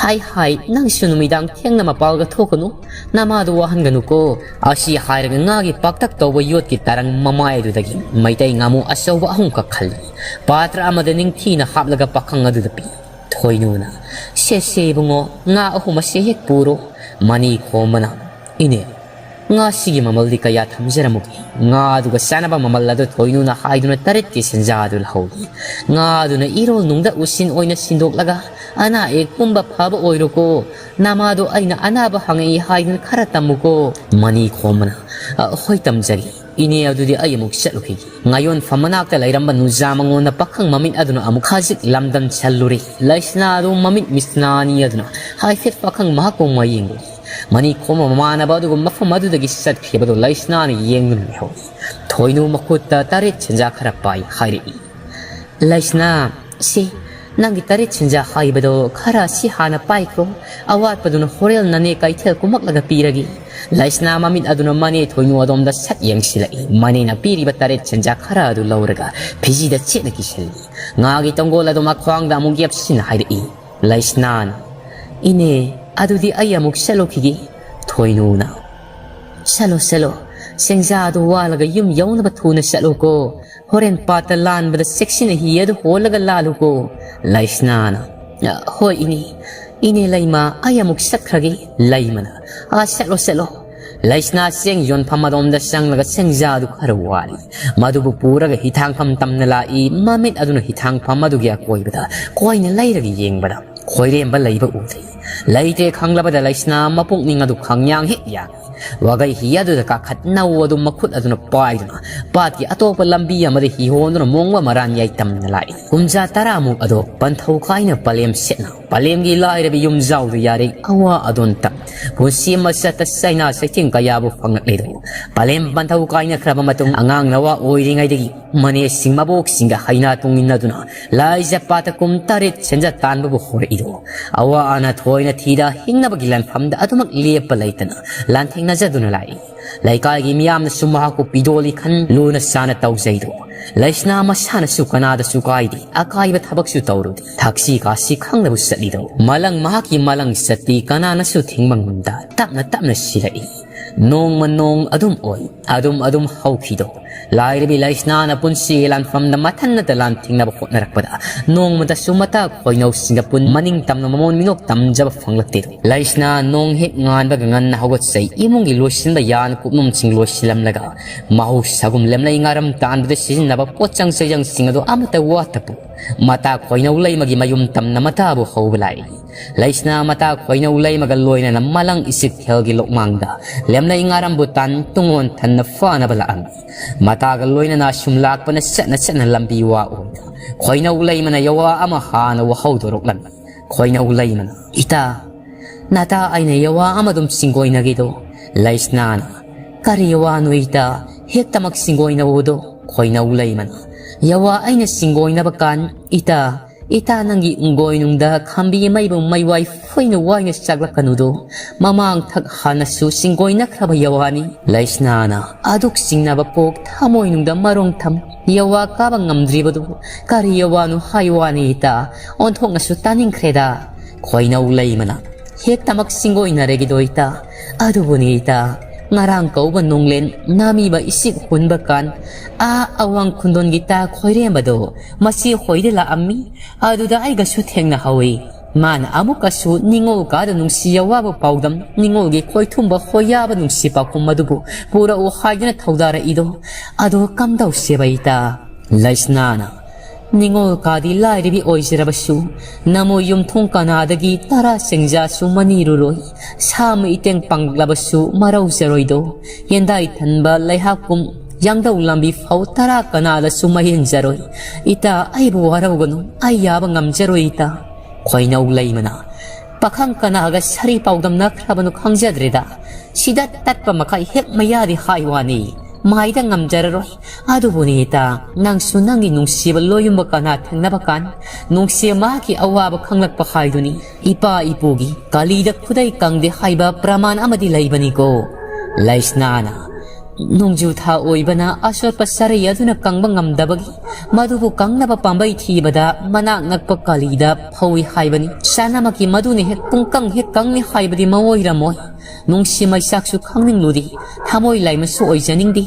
ꯍꯥꯏ ꯍꯥꯏ, ꯅꯪꯁꯨ ꯅꯨꯃꯤꯗꯥꯡ ꯊꯦꯡꯅ ꯃꯄꯥꯜꯒ ꯊꯣꯛꯀꯅꯨ, ꯅꯃꯥꯗꯨ ꯋꯥꯍꯟꯒꯅꯨꯀꯣ"꯫ ꯑꯁꯤ ꯍꯥꯏꯔꯒ ꯉꯥꯒꯤ ꯄꯥꯛꯇꯛ ꯇꯧꯕ ꯌꯣꯠꯀꯤ ꯇꯔꯪ ꯃꯃꯥꯏ ꯑꯗꯨꯗꯒꯤ ꯃꯩꯇꯩ ꯉꯥꯃꯨ ꯑꯆꯧꯕ ꯑꯍꯨꯝꯈꯛ ꯈꯜꯂꯤ꯫ ꯄꯥꯇ꯭ꯔ ꯑꯃꯗ ꯅꯤꯡꯊꯤꯅ ꯍꯥꯞꯂꯒ ꯄꯥꯈꯪ ꯑꯗꯨꯗ ꯄꯤ꯫ ꯊꯣꯏꯅꯨꯅ, "ꯁꯦ ꯁꯦ ꯏꯕꯨꯡꯉꯣ, ꯉꯥ ꯑꯍꯨꯝ ꯑꯁꯦ ꯍꯦꯛ ꯄꯨꯔꯣ"꯫ ꯃꯅꯤ ꯈꯣꯝꯕꯅ, "ꯏꯅꯦ, ꯉꯥꯁꯤꯒꯤ ꯃꯃꯜꯗꯤ ꯀꯌꯥ ꯊꯝꯖꯔꯝꯃꯨꯒꯦ?" ꯉꯥ ꯑꯗꯨꯒ ꯆꯥꯅꯕ ꯃꯃꯜ ꯑꯗꯨ ꯊꯣꯏꯅꯨꯅ ꯍꯥꯏꯗꯨꯅ ꯇꯔꯦꯠꯀꯤ ꯁꯦꯟꯖꯥ ꯑꯗꯨ ꯂꯧꯍꯧꯏ꯫ ꯉꯥ ꯑꯗꯨꯅ ꯏꯔꯣꯜ ꯅꯨꯡꯗ ꯎꯁꯤꯟ ꯑꯣꯏꯅ ꯁꯤꯟꯗꯣꯛꯂꯒ, "ꯑꯅꯥ ꯑꯌꯦꯛ ꯄꯨꯝꯕ ꯐꯕ ꯑꯣꯏꯔꯣꯀꯣ, ꯅꯃꯥꯗꯣ ꯑꯩꯅ ꯑꯅꯥꯕ ꯍꯪꯉꯛꯏ ꯍꯥꯏꯗꯨꯅ ꯈꯔ ꯇꯝꯃꯨꯀꯣ"꯫ ꯃꯅꯤ ꯈꯣꯝꯕꯅ, "ꯑ, ꯍꯣꯏ, ꯇꯝꯖꯒꯦ꯫ ꯏꯅꯦ, ꯑꯗꯨꯗꯤ ꯑꯩ ꯑꯃꯨꯛ ꯆꯠꯂꯨꯈꯤꯒꯦ"꯫ ꯉꯥꯌꯣꯟꯐꯝ ꯃꯅꯥꯛꯇ ꯂꯩꯔꯝꯕ ꯅꯨꯖꯥ ꯃꯉꯣꯟꯗ ꯄꯥꯈꯪ ꯃꯃꯤꯠ ꯑꯗꯨꯅ ꯑꯃꯨꯛ ꯈꯖꯤꯛ ꯂꯝꯗꯝꯁꯜꯂꯨꯔꯦ꯫ ꯂꯩꯁꯅꯥ ꯑꯗꯨ ꯃꯃꯤꯠ ꯃꯤꯁꯅꯥ ꯑꯅꯤ ꯑꯗꯨꯅ ꯍꯥꯏꯐꯦꯠ ꯄꯥꯈꯪ ꯃꯍꯥꯛꯄꯨ ꯃꯌꯦꯡꯂꯨꯔꯦ꯫ ꯃꯅꯤ ꯈꯣꯝꯕ ꯃꯃꯥꯟꯅꯕ ꯑꯗꯨꯒ ꯃꯐꯝ ꯑꯗꯨꯗꯒꯤ ꯆꯠꯈꯤꯕꯗꯨ ꯂꯩꯁꯅꯥꯅ ꯌꯦꯡꯗꯨꯅ ꯂꯩꯍꯧꯏ꯫ ꯊꯣꯏꯅꯨ ꯃꯈꯨꯠꯇ ꯇꯔꯦꯠ ꯁꯦꯟꯖꯥ ꯈꯔ ꯄꯥꯏ ꯍꯥꯏꯔꯛꯏ꯫ "ꯂꯩꯁꯅꯥ, ꯁꯤ, ꯅꯪꯒꯤ ꯇꯔꯦꯠ ꯁꯦꯟꯖꯥ ꯍꯥꯏꯕꯗꯣ ꯈꯔ ꯁꯤ ꯍꯥꯟꯅ ꯄꯥꯏꯈ꯭ꯔꯣ, ꯑꯋꯥꯠꯄꯗꯨꯅ ꯍꯣꯔꯦꯟ ꯅꯅꯦ ꯀꯩꯊꯦꯜ ꯀꯨꯝꯃꯛꯂꯒ ꯄꯤꯔꯒꯦ"꯫ ꯂꯩꯁꯅꯥ ꯃꯃꯤꯠ ꯑꯗꯨꯅ ꯃꯅꯦ ꯊꯣꯏꯅꯨ ꯑꯗꯣꯝꯗ ꯁꯠ ꯌꯦꯡꯁꯤꯜꯂꯛꯏ꯫ ꯃꯅꯦꯅ ꯄꯤꯔꯤꯕ ꯇꯔꯦꯠ ꯁꯦꯟꯖꯥ ꯈꯔ ꯑꯗꯨ ꯂꯧꯔꯒ ꯐꯤꯖꯤꯗ ꯆꯦꯠꯅ ꯀꯤꯁꯤꯜꯂꯤ꯫ ꯉꯥꯒꯤ ꯇꯣꯡꯒꯣꯜ ꯑꯗꯨ ꯃꯈ꯭ꯋꯥꯡꯗ ꯑꯃꯨꯛ ꯌꯦꯞꯁꯤꯟ ꯍꯥꯏꯔꯛꯏ꯫ ꯂꯩꯁꯅꯥꯅ, "ꯏꯅꯦ, ꯑꯗꯨꯗꯤ ꯑꯩ ꯑꯃꯨꯛ ꯆꯠꯂꯨꯈꯤꯒꯦ"꯫ ꯊꯣꯏꯅꯨꯅ, "ꯆꯠꯂꯣ, ꯆꯠꯂꯣ꯫ ꯁꯦꯟꯖꯥꯗꯨ ꯋꯥꯜꯂꯒ ꯌꯨꯝ ꯌꯧꯅꯕ ꯊꯨꯅ ꯆꯠꯂꯨꯀꯣ꯫ ꯍꯣꯔꯦꯟ ꯄꯥꯠꯇ ꯂꯥꯟꯕꯗ ꯆꯦꯛꯁꯤꯟꯅ ꯍꯤ ꯑꯗꯨ ꯍꯣꯜꯂꯒ ꯂꯥꯜꯂꯨꯀꯣ"꯫ ꯂꯩꯁꯅꯥꯅ, "ꯑ, ꯍꯣꯏ ꯏꯅꯦ꯫ ꯏꯅꯦ ꯂꯩꯃ, ꯑꯩ ꯑꯃꯨꯛ ꯆꯠꯈ꯭ꯔꯒꯦ"꯫ ꯂꯩꯃꯅ, "ꯑ, ꯆꯠꯂꯣ, ꯆꯠꯂꯣ"꯫ ꯂꯩꯁꯅꯥ ꯆꯦꯡ ꯌꯣꯟꯐꯝ ꯑꯗꯣꯝꯗ ꯆꯪꯂꯒ ꯁꯦꯟꯖꯥꯗꯨ ꯈꯔ ꯋꯥꯠꯂꯤ꯫ ꯃꯗꯨꯕꯨ ꯄꯨꯔꯒ ꯍꯤꯊꯥꯡꯐꯝ ꯇꯝꯅ ꯂꯥꯛꯏ꯫ ꯃꯃꯤꯠ ꯑꯗꯨꯅ ꯍꯤꯊꯥꯡꯐꯝ ꯑꯗꯨꯒꯤ ꯑꯀꯣꯏꯕꯗ ꯀꯣꯏꯅ ꯂꯩꯔꯒ ꯌꯦꯡꯕꯗ ꯈꯣꯏꯔꯦꯝꯕ ꯂꯩꯕ ꯎꯗꯦ꯫ ꯂꯩꯇꯦ ꯈꯪꯂꯕꯗ ꯂꯩꯁꯅꯥ ꯃꯄꯨꯛꯅꯤꯡ ꯑꯗꯨ ꯈꯪꯌꯥꯡ ꯍꯦꯛ ꯌꯥꯡꯏ꯫ ꯋꯥꯒꯩ ꯍꯤ ꯑꯗꯨꯗ ꯀꯥꯈꯠ ꯅꯧ ꯑꯗꯨ ꯃꯈꯨꯠ ꯑꯗꯨꯅ ꯄꯥꯏꯗꯨꯅ ꯄꯥꯠꯀꯤ ꯑꯇꯣꯞꯄ ꯂꯝꯕꯤ ꯑꯃꯗ ꯍꯤ ꯍꯣꯟꯗꯨꯅ ꯃꯣꯡꯕ ꯃꯔꯥꯟ ꯌꯥꯏꯇꯝꯅ ꯂꯥꯛꯏ꯫ ꯀꯨꯝꯖꯥ ꯇꯔꯥꯃꯨꯛ ꯑꯗꯣ ꯄꯟꯊꯧ ꯀꯥꯏꯅ ꯄꯂꯦꯝ ꯁꯦꯠꯅ ꯄꯂꯦꯝꯒꯤ ꯂꯥꯏꯔꯕ ꯌꯨꯝꯖꯥꯎꯗ ꯌꯥꯔꯦ ꯑꯋꯥ ꯑꯗꯣꯟꯇ ꯄꯨꯟꯁꯤ ꯃꯆꯠꯇ ꯆꯩꯅꯥ ꯆꯩꯊꯦꯡ ꯀꯌꯥꯕꯨ ꯐꯪꯂꯛꯂꯤꯗꯣ ꯄꯂꯦꯝ ꯄꯟꯊꯧ ꯀꯥꯏꯅꯈ꯭ꯔꯕ ꯃꯇꯨꯡ ꯑꯉꯥꯡ ꯅꯋꯥ ꯑꯣꯏꯔꯤꯉꯩꯗꯒꯤ ꯃꯅꯦꯁꯤꯡ ꯃꯕꯣꯛꯁꯤꯡꯒ ꯍꯩꯅꯥ ꯇꯨꯡꯏꯟꯅꯗꯨꯅ ꯂꯥꯏꯖ ꯄꯥꯠꯇ ꯀꯨꯝ ꯇꯔꯦꯠ ꯁꯦꯟꯖꯥ ꯇꯥꯟꯕꯕꯨ ꯍꯧꯔꯛꯏꯗꯣ꯫ ꯑꯋꯥ ꯑꯅꯥ ꯊꯣꯏꯅ ꯊꯤꯗ ꯍꯤꯡꯅꯕꯒꯤ ꯂꯥꯟꯐꯝꯗ ꯑꯗꯨꯃꯛ ꯂꯦꯞꯄ ꯂꯩꯇꯅ ꯂꯥꯟꯊꯦꯡꯅꯖꯗꯨꯅ ꯂꯥꯛꯏ꯫ ꯂꯩꯀꯥꯏꯒꯤ ꯃꯤꯌꯥꯝꯅꯁꯨ ꯃꯍꯥꯛꯄꯨ ꯄꯤꯗꯣꯜꯂꯤ ꯈꯟ ꯂꯨꯅ ꯆꯥꯅ ꯇꯧꯖꯩꯗꯣ꯫ ꯂꯩꯁꯅꯥ ꯃꯁꯥꯅꯁꯨ ꯀꯅꯥꯗꯁꯨ ꯀꯥꯏꯗꯦ, ꯑꯀꯥꯏꯕ ꯊꯕꯛꯁꯨ ꯇꯧꯔꯨꯗꯦ꯫ ꯊꯛꯁꯤ ꯈꯥꯁꯤ ꯈꯪꯗꯕ ꯆꯠꯂꯤꯗꯣ꯫ ꯃꯂꯪ ꯃꯍꯥꯛꯀꯤ ꯃꯂꯪ ꯆꯠꯄꯤ ꯀꯅꯥꯅꯁꯨ ꯊꯤꯡꯕ ꯉꯝꯗ ꯇꯞꯅ ꯇꯞꯅ ꯁꯤꯔꯛꯏ꯫ ꯅꯣꯡꯃ ꯅꯣꯡ ꯑꯗꯨꯝ ꯑꯣꯏ, ꯑꯗꯨꯝ ꯑꯗꯨꯝ ꯍꯧꯈꯤꯗꯣ꯫ ꯂꯥꯏꯔꯕꯤ ꯂꯩꯁꯅꯥꯅ ꯄꯨꯟꯁꯤꯒꯤ ꯂꯥꯟꯐꯝꯗ ꯃꯊꯟꯅꯇ ꯂꯥꯟꯊꯦꯡꯅꯕ ꯍꯣꯠꯅꯔꯛꯄꯗ ꯅꯣꯡꯃꯇꯁꯨ ꯃꯇꯥ ꯈꯣꯏꯅꯧꯁꯤꯡꯗ ꯄꯨꯟ ꯃꯅꯤꯡ ꯇꯝꯅ ꯃꯃꯣꯟ ꯃꯤꯅꯣꯛ ꯇꯝꯖꯕ ꯐꯪꯂꯛꯇꯦꯗꯣ꯫ ꯂꯩꯁꯅꯥ ꯅꯣꯡ ꯍꯦꯛ ꯉꯥꯟꯕꯒ ꯉꯟꯅ ꯍꯧꯒꯠꯆꯩ꯫ ꯏꯃꯨꯡꯒꯤ ꯂꯣꯏꯁꯤꯟꯕ ꯌꯥꯅ ꯀꯨꯞꯅꯣꯝꯁꯤꯡ ꯂꯣꯏꯁꯤꯜꯂꯝꯂꯒ ꯃꯍꯧꯁꯥꯒꯨꯝ ꯂꯦꯝꯂꯩ ꯉꯥꯔꯝ ꯇꯥꯟꯕꯗ ꯁꯤꯖꯤꯟꯅꯕ ꯄꯣꯠꯆꯪ ꯆꯩꯖꯪꯁꯤꯡ ꯑꯗꯨ ꯑꯃꯠꯇ ꯋꯥꯠꯇꯄꯣ꯫ ꯃꯇꯥ ꯈꯣꯏꯅꯧ ꯂꯩꯃꯒꯤ ꯃꯌꯨꯝ ꯇꯝꯅ ꯃꯇꯥꯕꯨ ꯍꯧꯕ ꯂꯥꯛꯏ꯫ ꯂꯩꯁꯅꯥ ꯃꯇꯥ ꯈꯣꯏꯅꯧ ꯂꯩꯃꯒ ꯂꯣꯏꯅꯅ ꯃꯂꯪ ꯏꯆꯤꯛꯊꯦꯜꯒꯤ ꯂꯣꯛꯃꯥꯡꯗ ꯂꯦꯝꯂꯩ ꯉꯥꯔꯝꯕꯨ ꯇꯥꯟ ꯇꯨꯡꯑꯣꯟ ꯊꯟꯅ ꯐꯥꯅꯕ ꯂꯥꯛꯑꯝꯃꯤ꯫ ꯃꯇꯥꯒ ꯂꯣꯏꯅꯅ ꯁꯨꯝ ꯂꯥꯛꯄꯅ ꯆꯠꯅ ꯆꯠꯅ ꯂꯝꯕꯤ ꯋꯥ ꯑꯣꯏꯗ ꯈꯣꯏꯅꯧ ꯂꯩꯃꯅ ꯌꯋꯥ ꯑꯃ ꯍꯥꯟꯅ ꯋꯥꯍꯧꯗꯣꯔꯛꯂꯝꯃꯤ꯫ ꯈꯣꯏꯅꯧ ꯂꯩꯃꯅ, "ꯏꯇꯥ, ꯅꯇꯥ ꯑꯩꯅ ꯌꯋꯥ ꯑꯃ ꯑꯗꯨꯝ ꯆꯤꯡꯒꯣꯏꯅꯒꯦꯗꯣ?" ꯂꯩꯁꯅꯥꯅ, "ꯀꯔꯤ ꯌꯋꯥꯅꯣ ꯏꯇꯥ? ꯍꯦꯛꯇꯃꯛ ꯆꯤꯡꯒꯣꯏꯅꯧꯗꯣ?" ꯈꯣꯏꯅꯧ ꯂꯩꯃꯅ, "ꯌꯋꯥ ꯑꯩꯅ ꯆꯤꯡꯒꯣꯏꯅꯕ ꯀꯥꯟ, ꯏꯇꯥ, ꯏꯇꯥ ꯅꯪꯒꯤ ꯎꯪꯒꯣꯏꯅꯨꯡꯗ ꯈꯥꯝꯕꯤ ꯃꯩꯕꯨ ꯃꯩꯋꯥꯏ ꯐꯨꯏꯅ ꯋꯥꯏꯅ ꯆꯥꯛꯂꯛꯀꯅꯨꯗꯣ꯫ ꯃꯃꯥꯡ ꯊꯛ ꯍꯥꯟꯅꯁꯨ ꯆꯤꯡꯒꯣꯏꯅꯈ꯭ꯔꯕ ꯌꯋꯥꯅꯤ꯫" ꯂꯩꯁꯅꯥꯅ, "ꯑꯗꯨꯛ ꯆꯤꯡꯅꯕ ꯄꯣꯛ ꯊꯃꯣꯏꯅꯨꯡꯗ ꯃꯔꯣꯡ ꯊꯝ ꯌꯋꯥ ꯀꯥꯕ ꯉꯝꯗ꯭ꯔꯤꯕꯗꯨꯕꯨ ꯀꯔꯤ ꯌꯋꯥꯅꯣ ꯍꯥꯏ ꯋꯥꯅꯤ ꯏꯇꯥ? ꯑꯣꯟꯊꯣꯛꯅꯁꯨ ꯇꯥꯅꯤꯡꯈ꯭ꯔꯦꯗ꯫" ꯈꯣꯏꯅꯧ ꯂꯩꯃꯅ, "ꯍꯦꯛꯇꯃꯛ ꯆꯤꯡꯒꯣꯏꯅꯔꯒꯦꯗꯣ ꯏꯇꯥ꯫ ꯑꯗꯨꯕꯨꯅꯤ ꯏꯇꯥ, ꯉꯔꯥꯡ ꯀꯧꯕ ꯅꯣꯡꯂꯦꯟ ꯅꯥꯃꯤꯕ ꯏꯁꯤꯛ ꯍꯨꯟꯕ ꯀꯥꯟ, ꯑꯥ ꯑꯋꯥꯡ ꯈꯨꯟꯗꯣꯟꯒꯤ ꯇꯥ ꯈꯣꯏꯔꯦꯝꯕꯗꯣ ꯃꯆꯦ ꯍꯣꯏꯗ ꯂꯥꯛꯑꯝꯃꯤ꯫ ꯑꯗꯨꯗ ꯑꯩꯒꯁꯨ ꯊꯦꯡꯅꯍꯧꯏ꯫ ꯃꯥꯅ ꯑꯃꯨꯛꯀꯁꯨ ꯅꯤꯉꯣꯜ ꯀꯥꯗ ꯅꯨꯡꯁꯤ ꯌꯋꯥꯕ ꯄꯥꯎꯗꯝ, ꯅꯤꯉꯣꯜꯒꯤ ꯈꯣꯏꯊꯨꯝꯕ ꯍꯣꯏꯌꯥꯕ ꯅꯨꯡꯁꯤ ꯄꯥꯎꯈꯨꯝ ꯑꯗꯨꯕꯨ ꯄꯨꯔꯛꯎ ꯍꯥꯏꯗꯨꯅ ꯊꯧꯗꯥꯔꯛꯏꯗꯣ꯫ ꯑꯗꯣ ꯀꯝꯗꯧꯁꯦꯕ ꯏꯇꯥ?" ꯂꯩꯁꯅꯥꯅ, "ꯅꯤꯉꯣꯜ ꯀꯥꯗꯤ ꯂꯥꯏꯔꯕꯤ ꯑꯣꯏꯖꯔꯕꯁꯨ, ꯅꯃꯣꯏ ꯌꯨꯝꯊꯣꯡ ꯀꯅꯥꯗꯒꯤ ꯇꯔꯥ ꯆꯦꯡꯖꯥꯁꯨ ꯃꯅꯤꯔꯨꯔꯣꯏ, ꯁꯥ ꯑꯃ ꯏꯇꯦꯡ ꯄꯥꯡꯂꯕꯁꯨ ꯃꯔꯧꯖꯔꯣꯏꯗꯣ, ꯌꯦꯟꯗꯥꯏ ꯊꯟꯕ ꯂꯩꯍꯥꯛꯀꯨꯝ ꯌꯥꯡꯗꯧ ꯂꯝꯕꯤ ꯐꯥꯎ ꯇꯔꯥ ꯀꯅꯥꯗꯁꯨ ꯃꯍꯦꯟꯖꯔꯣꯏ꯫ ꯏꯇꯥ, ꯑꯩꯕꯨ ꯋꯥꯔꯧꯒꯅꯨ, ꯑꯩ ꯌꯥꯕ ꯉꯝꯖꯔꯣꯏ ꯏꯇꯥ꯫" ꯈꯣꯏꯅꯧ ꯂꯩꯃꯅ, "ꯄꯥꯈꯪ ꯀꯅꯥꯒ ꯁꯥꯔꯤ ꯄꯥꯎꯗꯝꯅꯈ꯭ꯔꯕꯅꯣ ꯈꯪꯖꯗ꯭ꯔꯦꯗ꯫ ꯁꯤꯗ ꯇꯠꯄ ꯃꯈꯩ ꯍꯦꯛ ꯃꯌꯥꯗꯤ ꯍꯥꯏ ꯋꯥꯅꯤ, ꯃꯥꯏꯗ ꯉꯝꯖꯔꯔꯣꯏ꯫ ꯑꯗꯨꯕꯨꯅꯤ ꯏꯇꯥ, ꯅꯪꯁꯨ ꯅꯪꯒꯤ ꯅꯨꯡꯁꯤꯕ ꯂꯣꯏꯌꯨꯝꯕ ꯀꯅꯥ ꯊꯦꯡꯅꯕ ꯀꯥꯟ, ꯅꯨꯡꯁꯤꯕ ꯃꯍꯥꯛꯀꯤ ꯑꯋꯥꯕ ꯈꯪꯂꯛꯄ ꯍꯥꯏꯗꯨꯅꯤ꯫ ꯏꯄꯥ ꯏꯄꯨꯒꯤ ꯀꯥꯂꯤꯗ ꯈꯨꯗꯩ ꯀꯪꯗꯦ ꯍꯥꯏꯕ ꯄ꯭ꯔꯃꯥꯟ ꯑꯃꯗꯤ ꯂꯩꯕꯅꯤꯀꯣ꯫ ꯂꯩꯁꯅꯥꯅ, "ꯅꯣꯡꯖꯨ ꯊꯥ ꯑꯣꯏꯕꯅ ꯑꯆꯣꯠꯄ ꯆꯔꯩ ꯑꯗꯨꯅ ꯀꯪꯕ ꯉꯝꯗꯕꯒꯤ ꯃꯗꯨꯕꯨ ꯀꯪꯅꯕ ꯄꯥꯝꯕꯩ ꯊꯤꯕꯗ ꯃꯅꯥꯛ ꯅꯛꯄ ꯀꯥꯂꯤꯗ ꯐꯧꯏ ꯍꯥꯏꯕꯅꯤ꯫ ꯆꯥꯅꯃꯛꯀꯤ ꯃꯗꯨꯅ ꯍꯦꯛ ꯄꯨꯡꯀꯪ ꯍꯦꯛ ꯀꯪꯅꯤ ꯍꯥꯏꯕꯗꯤ ꯃꯑꯣꯏꯔꯝꯃꯣꯏ꯫ ꯅꯨꯡꯁꯤ ꯃꯩꯆꯥꯛꯁꯨ ꯈꯪꯅꯤꯡꯂꯨꯗꯦ, ꯊꯃꯣꯏ ꯂꯥꯏꯃꯁꯨ ꯑꯣꯏꯖꯅꯤꯡꯗꯦ꯫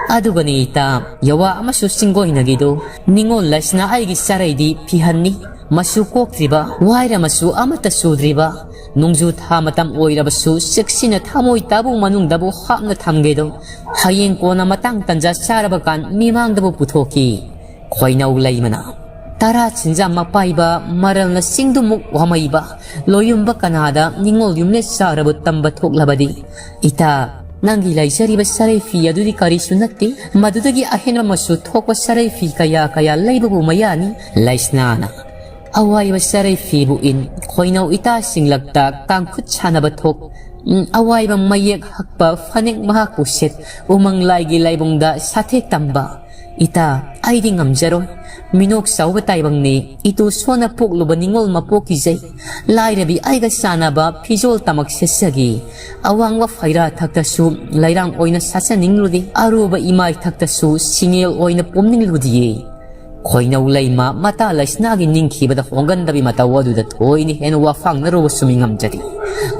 ꯑꯗꯨꯒꯅꯤ ꯏꯇꯥ, ꯌꯋꯥ ꯑꯃꯁꯨ ꯆꯤꯡꯒꯣꯏꯅꯒꯤꯗꯨ꯫ ꯅꯤꯡꯉꯣꯜ ꯂꯩꯁꯅꯥ ꯑꯩꯒꯤ ꯆꯔꯩꯗꯤ ꯐꯤꯍꯟꯅꯤ꯫ ꯃꯆꯨ ꯀꯣꯛꯇ꯭ꯔꯤꯕ, ꯋꯥꯏꯔ ꯃꯆꯨ ꯑꯃꯠꯇ ꯆꯨꯗ꯭ꯔꯤꯕ, ꯅꯣꯡꯖꯨ ꯊꯥ ꯃꯇꯝ ꯑꯣꯏꯔꯕꯁꯨ ꯆꯦꯛꯁꯤꯟꯅ ꯊꯃꯣꯏ ꯇꯥꯕꯨ ꯃꯅꯨꯡꯗꯕꯨ ꯍꯥꯞꯅ ꯊꯝꯒꯦꯗꯣ꯫ ꯍꯌꯦꯡ ꯀꯣꯟꯅ ꯃꯇꯥꯡ ꯇꯟꯖꯥ ꯆꯥꯔꯕ ꯀꯥꯟ ꯃꯤꯃꯥꯡꯗꯕꯨ ꯄꯨꯊꯣꯛꯈꯤ꯫ ꯈꯣꯏꯅꯧ ꯂꯩꯃꯅ ꯇꯔꯥ ꯆꯤꯟꯖꯥ ꯃꯄꯥꯏꯕ ꯃꯔꯜꯅ ꯆꯤꯡꯗꯨꯃꯨꯛ ꯋꯥꯃꯩꯕ ꯂꯣꯌꯨꯝꯕ ꯀꯅꯥꯗ ꯅꯤꯡꯉꯣꯜ ꯌꯨꯝꯂꯦ ꯆꯥꯔꯕ ꯇꯝꯕ ꯊꯣꯛꯂꯕꯗꯤ? ꯏꯇꯥ, ꯅꯪꯒꯤ ꯂꯩꯖꯔꯤꯕ ꯆꯔꯩ ꯐꯤ ꯑꯗꯨꯗꯤ ꯀꯔꯤꯁꯨ ꯅꯠꯇꯦ꯫ ꯃꯗꯨꯗꯒꯤ ꯑꯍꯦꯟꯕ ꯃꯆꯨ ꯊꯣꯛꯄ ꯆꯔꯩ ꯐꯤ ꯀꯌꯥ ꯀꯌꯥ ꯂꯩꯕꯕꯨ ꯃꯌꯥꯅꯤ꯫ ꯂꯩꯁꯅꯥꯅ ꯑꯋꯥꯏꯕ ꯆꯔꯩ ꯐꯤꯕꯨ ꯏꯟ, ꯈꯣꯏꯅꯧ ꯏꯇꯥꯁꯤꯡꯂꯛꯇ ꯀꯥꯡꯈꯨꯠ ꯁꯥꯟꯅꯕ ꯊꯣꯛ꯫ ꯎꯝ, ꯑꯋꯥꯏꯕ ꯃꯌꯦꯛ ꯍꯛꯄ ꯐꯅꯦꯛ ꯃꯍꯥꯛꯄꯨ ꯁꯦꯠ, ꯎꯃꯪ ꯂꯥꯏꯒꯤ ꯂꯥꯏꯕꯨꯡꯗ ꯁꯥꯊꯦꯛ ꯇꯝꯕ꯫ ꯏꯇꯥ, ꯑꯩꯗꯤ ꯉꯝꯖꯔꯣꯏ꯫ ꯃꯤꯅꯣꯛ ꯆꯥꯎꯕ ꯇꯥꯏꯕꯪꯅꯤ꯫ ꯏꯇꯨ ꯁꯣꯟꯅ ꯄꯣꯛꯂꯨꯕ ꯅꯤꯡꯉꯣꯜ ꯃꯄꯣꯛ ꯀꯤꯖꯩ꯫ ꯂꯥꯏꯔꯕꯤ ꯑꯩꯒ ꯆꯥꯟꯅꯕ ꯐꯤꯖꯣꯜ ꯇꯃꯛ ꯁꯦꯠꯆꯒꯦ꯫ ꯑꯋꯥꯡꯕ ꯐꯩꯔꯥ ꯊꯛꯇꯁꯨ ꯂꯩꯔꯥꯡ ꯑꯣꯏꯅ ꯁꯥꯆꯟꯅꯤꯡꯂꯨꯗꯦ꯫ ꯑꯔꯨꯕ ꯏꯃꯥꯏ ꯊꯛꯇꯁꯨ ꯁꯤꯡꯉꯦꯜ ꯑꯣꯏꯅ ꯄꯨꯝꯅꯤꯡꯂꯨꯗꯤꯌꯦ꯫ ꯈꯣꯏꯅꯧ ꯂꯩꯃ ꯃꯇꯥ ꯂꯩꯁꯅꯥꯒꯤ ꯅꯤꯡꯈꯤꯕꯗ ꯍꯣꯡꯒꯟꯗꯕꯤ ꯃꯇꯧ ꯑꯗꯨꯗ ꯊꯣꯏꯅ ꯍꯦꯟꯅ ꯋꯥꯐꯥꯡꯅꯔꯨꯕꯁꯨ ꯃꯤ ꯉꯝꯖꯗꯦ꯫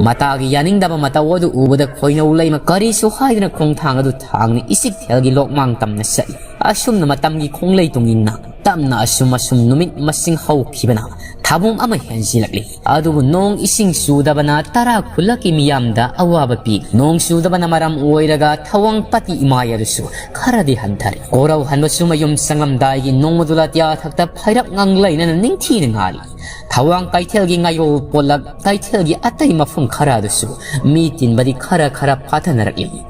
ꯃꯇꯥꯒꯤ ꯌꯥꯅꯤꯡꯗꯕ ꯃꯇꯧ ꯑꯗꯨ ꯎꯕꯗ ꯈꯣꯏꯅꯧ ꯂꯩꯃ ꯀꯔꯤꯁꯨ ꯍꯥꯏꯗꯅ ꯈꯣꯡꯊꯥꯡ ꯑꯗꯨ ꯊꯥꯡꯅ ꯏꯆꯤꯛꯊꯦꯜꯒꯤ ꯂꯣꯛꯃꯥꯡ ꯇꯝꯅ ꯆꯠꯂꯤ꯫ ꯑꯁꯨꯝꯅ ꯃꯇꯝꯒꯤ ꯈꯣꯡꯂꯩ ꯇꯨꯡ ꯏꯟꯅ ꯇꯞꯅ ꯑꯁꯨꯝ ꯑꯁꯨꯝ ꯅꯨꯃꯤꯠ ꯃꯁꯤꯡ ꯍꯧꯈꯤꯕꯅ ꯊꯥꯕꯨꯡ ꯑꯃ ꯍꯦꯟꯖꯤꯜꯂꯛꯂꯤ꯫ ꯑꯗꯨꯕꯨ ꯅꯣꯡ ꯏꯁꯤꯡ ꯆꯨꯗꯕꯅ ꯇꯔꯥ ꯈꯨꯜꯂꯛꯀꯤ ꯃꯤꯌꯥꯝꯗ ꯑꯋꯥꯕ ꯄꯤ꯫ ꯅꯣꯡ ꯆꯨꯗꯕꯅ ꯃꯔꯝ ꯑꯣꯏꯔꯒ ꯊꯋꯥꯡꯄꯥꯠꯀꯤ ꯏꯃꯥꯏ ꯑꯗꯨꯁꯨ ꯈꯔꯗꯤ ꯍꯟꯊꯔꯦ꯫ ꯀꯣꯔꯧ ꯍꯟꯕꯁꯨ ꯃꯌꯨꯝ ꯆꯪꯂꯝꯗꯥꯏꯒꯤ ꯅꯣꯡꯃꯗꯨ ꯂꯥꯇꯤꯌꯥ ꯊꯛꯇ ꯐꯩꯔꯞ ꯉꯥꯡ ꯂꯩꯅꯅ ꯅꯤꯡꯊꯤꯅ ꯉꯥꯜꯂꯤ꯫ ꯊꯋꯥꯡ ꯀꯩꯊꯦꯜꯒꯤ ꯉꯥꯌꯣꯜ ꯄꯣꯠꯂꯛ ꯀꯩꯊꯦꯜꯒꯤ ꯑꯇꯩ ꯃꯐꯝ ꯈꯔ ꯑꯗꯨꯁꯨ ꯃꯤ ꯇꯤꯟꯕꯗꯤ ꯈꯔ ꯈꯔ ꯐꯥꯊꯅꯔꯛꯂꯤ꯫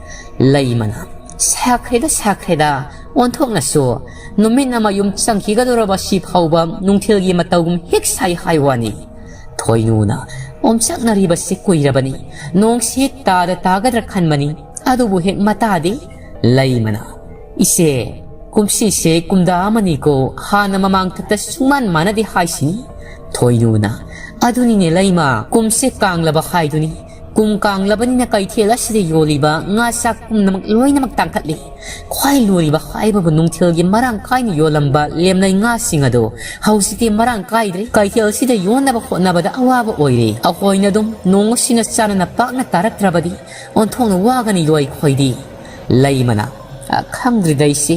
ꯂꯩꯃꯅ, "ꯁꯥꯈ꯭ꯔꯦꯗ, ꯁꯥꯈ꯭ꯔꯦꯗ, ꯑꯣꯟꯊꯣꯛꯅꯁꯨ꯫ ꯅꯨꯃꯤꯠꯅ ꯃꯌꯨꯝ ꯆꯪꯈꯤꯒꯗꯧꯔꯕ ꯁꯤ ꯐꯥꯎꯕ ꯅꯨꯡꯊꯤꯜꯒꯤ ꯃꯇꯧꯒꯨꯝ ꯍꯦꯛ ꯁꯥꯏ ꯍꯥꯏ ꯋꯥꯅꯤ꯫" ꯊꯣꯏꯅꯨꯅ, "ꯑꯣꯝꯆꯥꯛꯅꯔꯤꯕꯁꯤ ꯀꯨꯏꯔꯕꯅꯤ꯫ ꯅꯣꯡꯁꯤ ꯇꯥꯗ ꯇꯥꯒꯗ꯭ꯔꯥ ꯈꯟꯕꯅꯤ, ꯑꯗꯨꯕꯨ ꯍꯦꯛ ꯃꯇꯥꯗꯦ꯫" ꯂꯩꯃꯅ, "ꯏꯆꯦ, ꯀꯨꯝꯁꯤꯁꯦ ꯀꯨꯝꯗꯥ ꯑꯃꯅꯤꯀꯣ, ꯍꯥꯟꯅ ꯃꯃꯥꯡ ꯊꯛꯇ ꯁꯨꯡꯃꯥꯟ ꯃꯥꯟꯅꯗꯦ ꯍꯥꯏꯁꯤꯅꯤ꯫" ꯊꯣꯏꯅꯨꯅ, "ꯑꯗꯨꯅꯤꯅꯦ ꯂꯩꯃ, ꯀꯨꯝꯁꯦ ꯀꯥꯡꯂꯕ ꯍꯥꯏꯗꯨꯅꯤ꯫ ꯀꯨꯝ ꯀꯥꯡꯂꯕꯅꯤꯅ ꯀꯩꯊꯦꯜ ꯑꯁꯤꯗ ꯌꯣꯜꯂꯤꯕ ꯉꯥ ꯆꯥꯛ ꯄꯨꯝꯅꯃꯛ ꯂꯣꯏꯅꯃꯛ ꯇꯥꯡꯈꯠꯂꯤ꯫ ꯈ꯭ꯋꯥꯏ ꯂꯨꯔꯤꯕ ꯍꯥꯏꯕꯕꯨ ꯅꯨꯡꯊꯤꯜꯒꯤ ꯃꯔꯥꯡ ꯀꯥꯏꯅ ꯌꯣꯜꯂꯝꯕ ꯂꯦꯝꯅꯩ ꯉꯥꯁꯤꯡ ꯑꯗꯨ ꯍꯧꯖꯤꯛꯇꯤ ꯃꯔꯥꯡ ꯀꯥꯏꯗ꯭ꯔꯦ꯫ ꯀꯩꯊꯦꯜꯁꯤꯗ ꯌꯣꯟꯅꯕ ꯍꯣꯠꯅꯕꯗ ꯑꯋꯥꯕ ꯑꯣꯏꯔꯦ꯫ ꯑꯩꯈꯣꯏꯅ ꯑꯗꯨꯝ ꯅꯣꯡꯃ ꯁꯤꯅ ꯆꯥꯅꯅ ꯄꯥꯛꯅ ꯇꯥꯔꯛꯇ꯭ꯔꯕꯗꯤ ꯑꯣꯟꯊꯣꯛꯅ ꯋꯥꯒꯅꯤꯗꯣ ꯑꯩꯈꯣꯏꯗꯤ꯫ ꯂꯩꯃꯅ, "ꯑ, ꯈꯪꯗ꯭ꯔꯤꯗ ꯏꯆꯦ꯫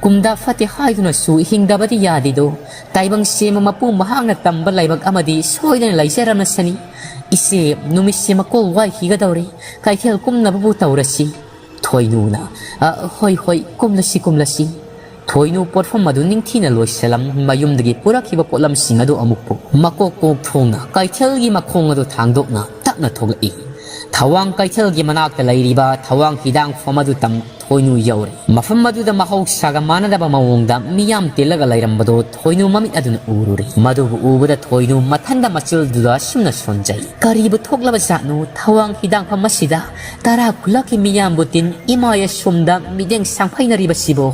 ꯀꯨꯝꯗꯥ ꯐꯠꯇꯦ ꯍꯥꯏꯗꯨꯅꯁꯨ ꯍꯤꯡꯗꯕꯗꯤ ꯌꯥꯗꯦꯗꯣ꯫ ꯇꯥꯏꯕꯪ ꯁꯦꯝꯕ ꯃꯄꯨ ꯃꯍꯥꯛꯅ ꯇꯝꯕ ꯂꯥꯏꯕꯛ ꯑꯃꯗꯤ ꯁꯣꯏꯗꯅ ꯂꯩꯖꯔꯝꯂꯁꯅꯤ꯫ ꯏꯆꯦ, ꯅꯨꯃꯤꯠꯁꯦ ꯃꯀꯣꯜ ꯋꯥꯏꯈꯤꯒꯗꯧꯔꯦ꯫ ꯀꯩꯊꯦꯜ ꯀꯨꯝꯅꯕꯕꯨ ꯇꯧꯔꯁꯤ꯫" ꯊꯣꯏꯅꯨꯅ, "ꯑ, ꯍꯣꯏ, ꯍꯣꯏ, ꯀꯨꯝꯂꯁꯤ, ꯀꯨꯝꯂꯁꯤ꯫" ꯊꯣꯏꯅꯨ ꯄꯣꯠꯐꯝ ꯑꯗꯨ ꯅꯤꯡꯊꯤꯅ ꯂꯣꯏꯁꯤꯜꯂꯝ ꯃꯌꯨꯝꯗꯒꯤ ꯄꯨꯔꯛꯈꯤꯕ ꯄꯣꯠꯂꯝꯁꯤꯡ ꯑꯗꯨ ꯑꯃꯨꯛ ꯄꯨ-, ꯃꯀꯣꯛ ꯀꯣꯛ ꯊꯣꯡꯅ ꯀꯩꯊꯦꯜꯒꯤ ꯃꯈꯣꯡ ꯑꯗꯨ ꯊꯥꯡꯗꯣꯛꯅ ꯇꯞꯅ ꯊꯣꯛꯂꯛꯏ꯫ ꯊꯋꯥꯡ ꯀꯩꯊꯦꯜꯒꯤ ꯃꯅꯥꯛꯇ ꯂꯩꯔꯤꯕ ꯊꯋꯥꯡ ꯍꯤꯗꯥꯡꯐꯝ ꯑꯗꯨ ꯇꯝ ꯊꯣꯏꯅꯨ ꯌꯧꯔꯦ꯫ ꯃꯐꯝ ꯑꯗꯨꯗ ꯃꯍꯧꯁꯥꯒ ꯃꯥꯟꯅꯗꯕ ꯃꯑꯣꯡꯗ ꯃꯤꯌꯥꯝ ꯇꯤꯜꯂꯒ ꯂꯩꯔꯝꯕꯗꯨ ꯊꯣꯏꯅꯨ ꯃꯃꯤꯠ ꯑꯗꯨꯅ ꯎꯔꯨꯔꯦ꯫ ꯃꯗꯨꯕꯨ ꯎꯕꯗ ꯊꯣꯏꯅꯨ ꯃꯊꯟꯗ ꯃꯆꯤꯜꯗꯨꯗ ꯑꯁꯨꯝꯅ ꯁꯣꯟꯖꯩ, "ꯀꯔꯤꯕꯨ ꯊꯣꯛꯂꯕ ꯖꯥꯠꯅꯣ ꯊꯋꯥꯡ ꯍꯤꯗꯥꯡꯐꯝ ꯑꯁꯤꯗ? ꯇꯔꯥ ꯈꯨꯂꯛꯀꯤ ꯃꯤꯌꯥꯝꯕꯨ ꯇꯤꯟ ꯏꯃꯥꯏ ꯑꯁꯣꯝꯗ ꯃꯤꯠꯌꯦꯡ ꯁꯥꯡꯐꯩꯅꯔꯤꯕꯁꯤꯕꯣ?"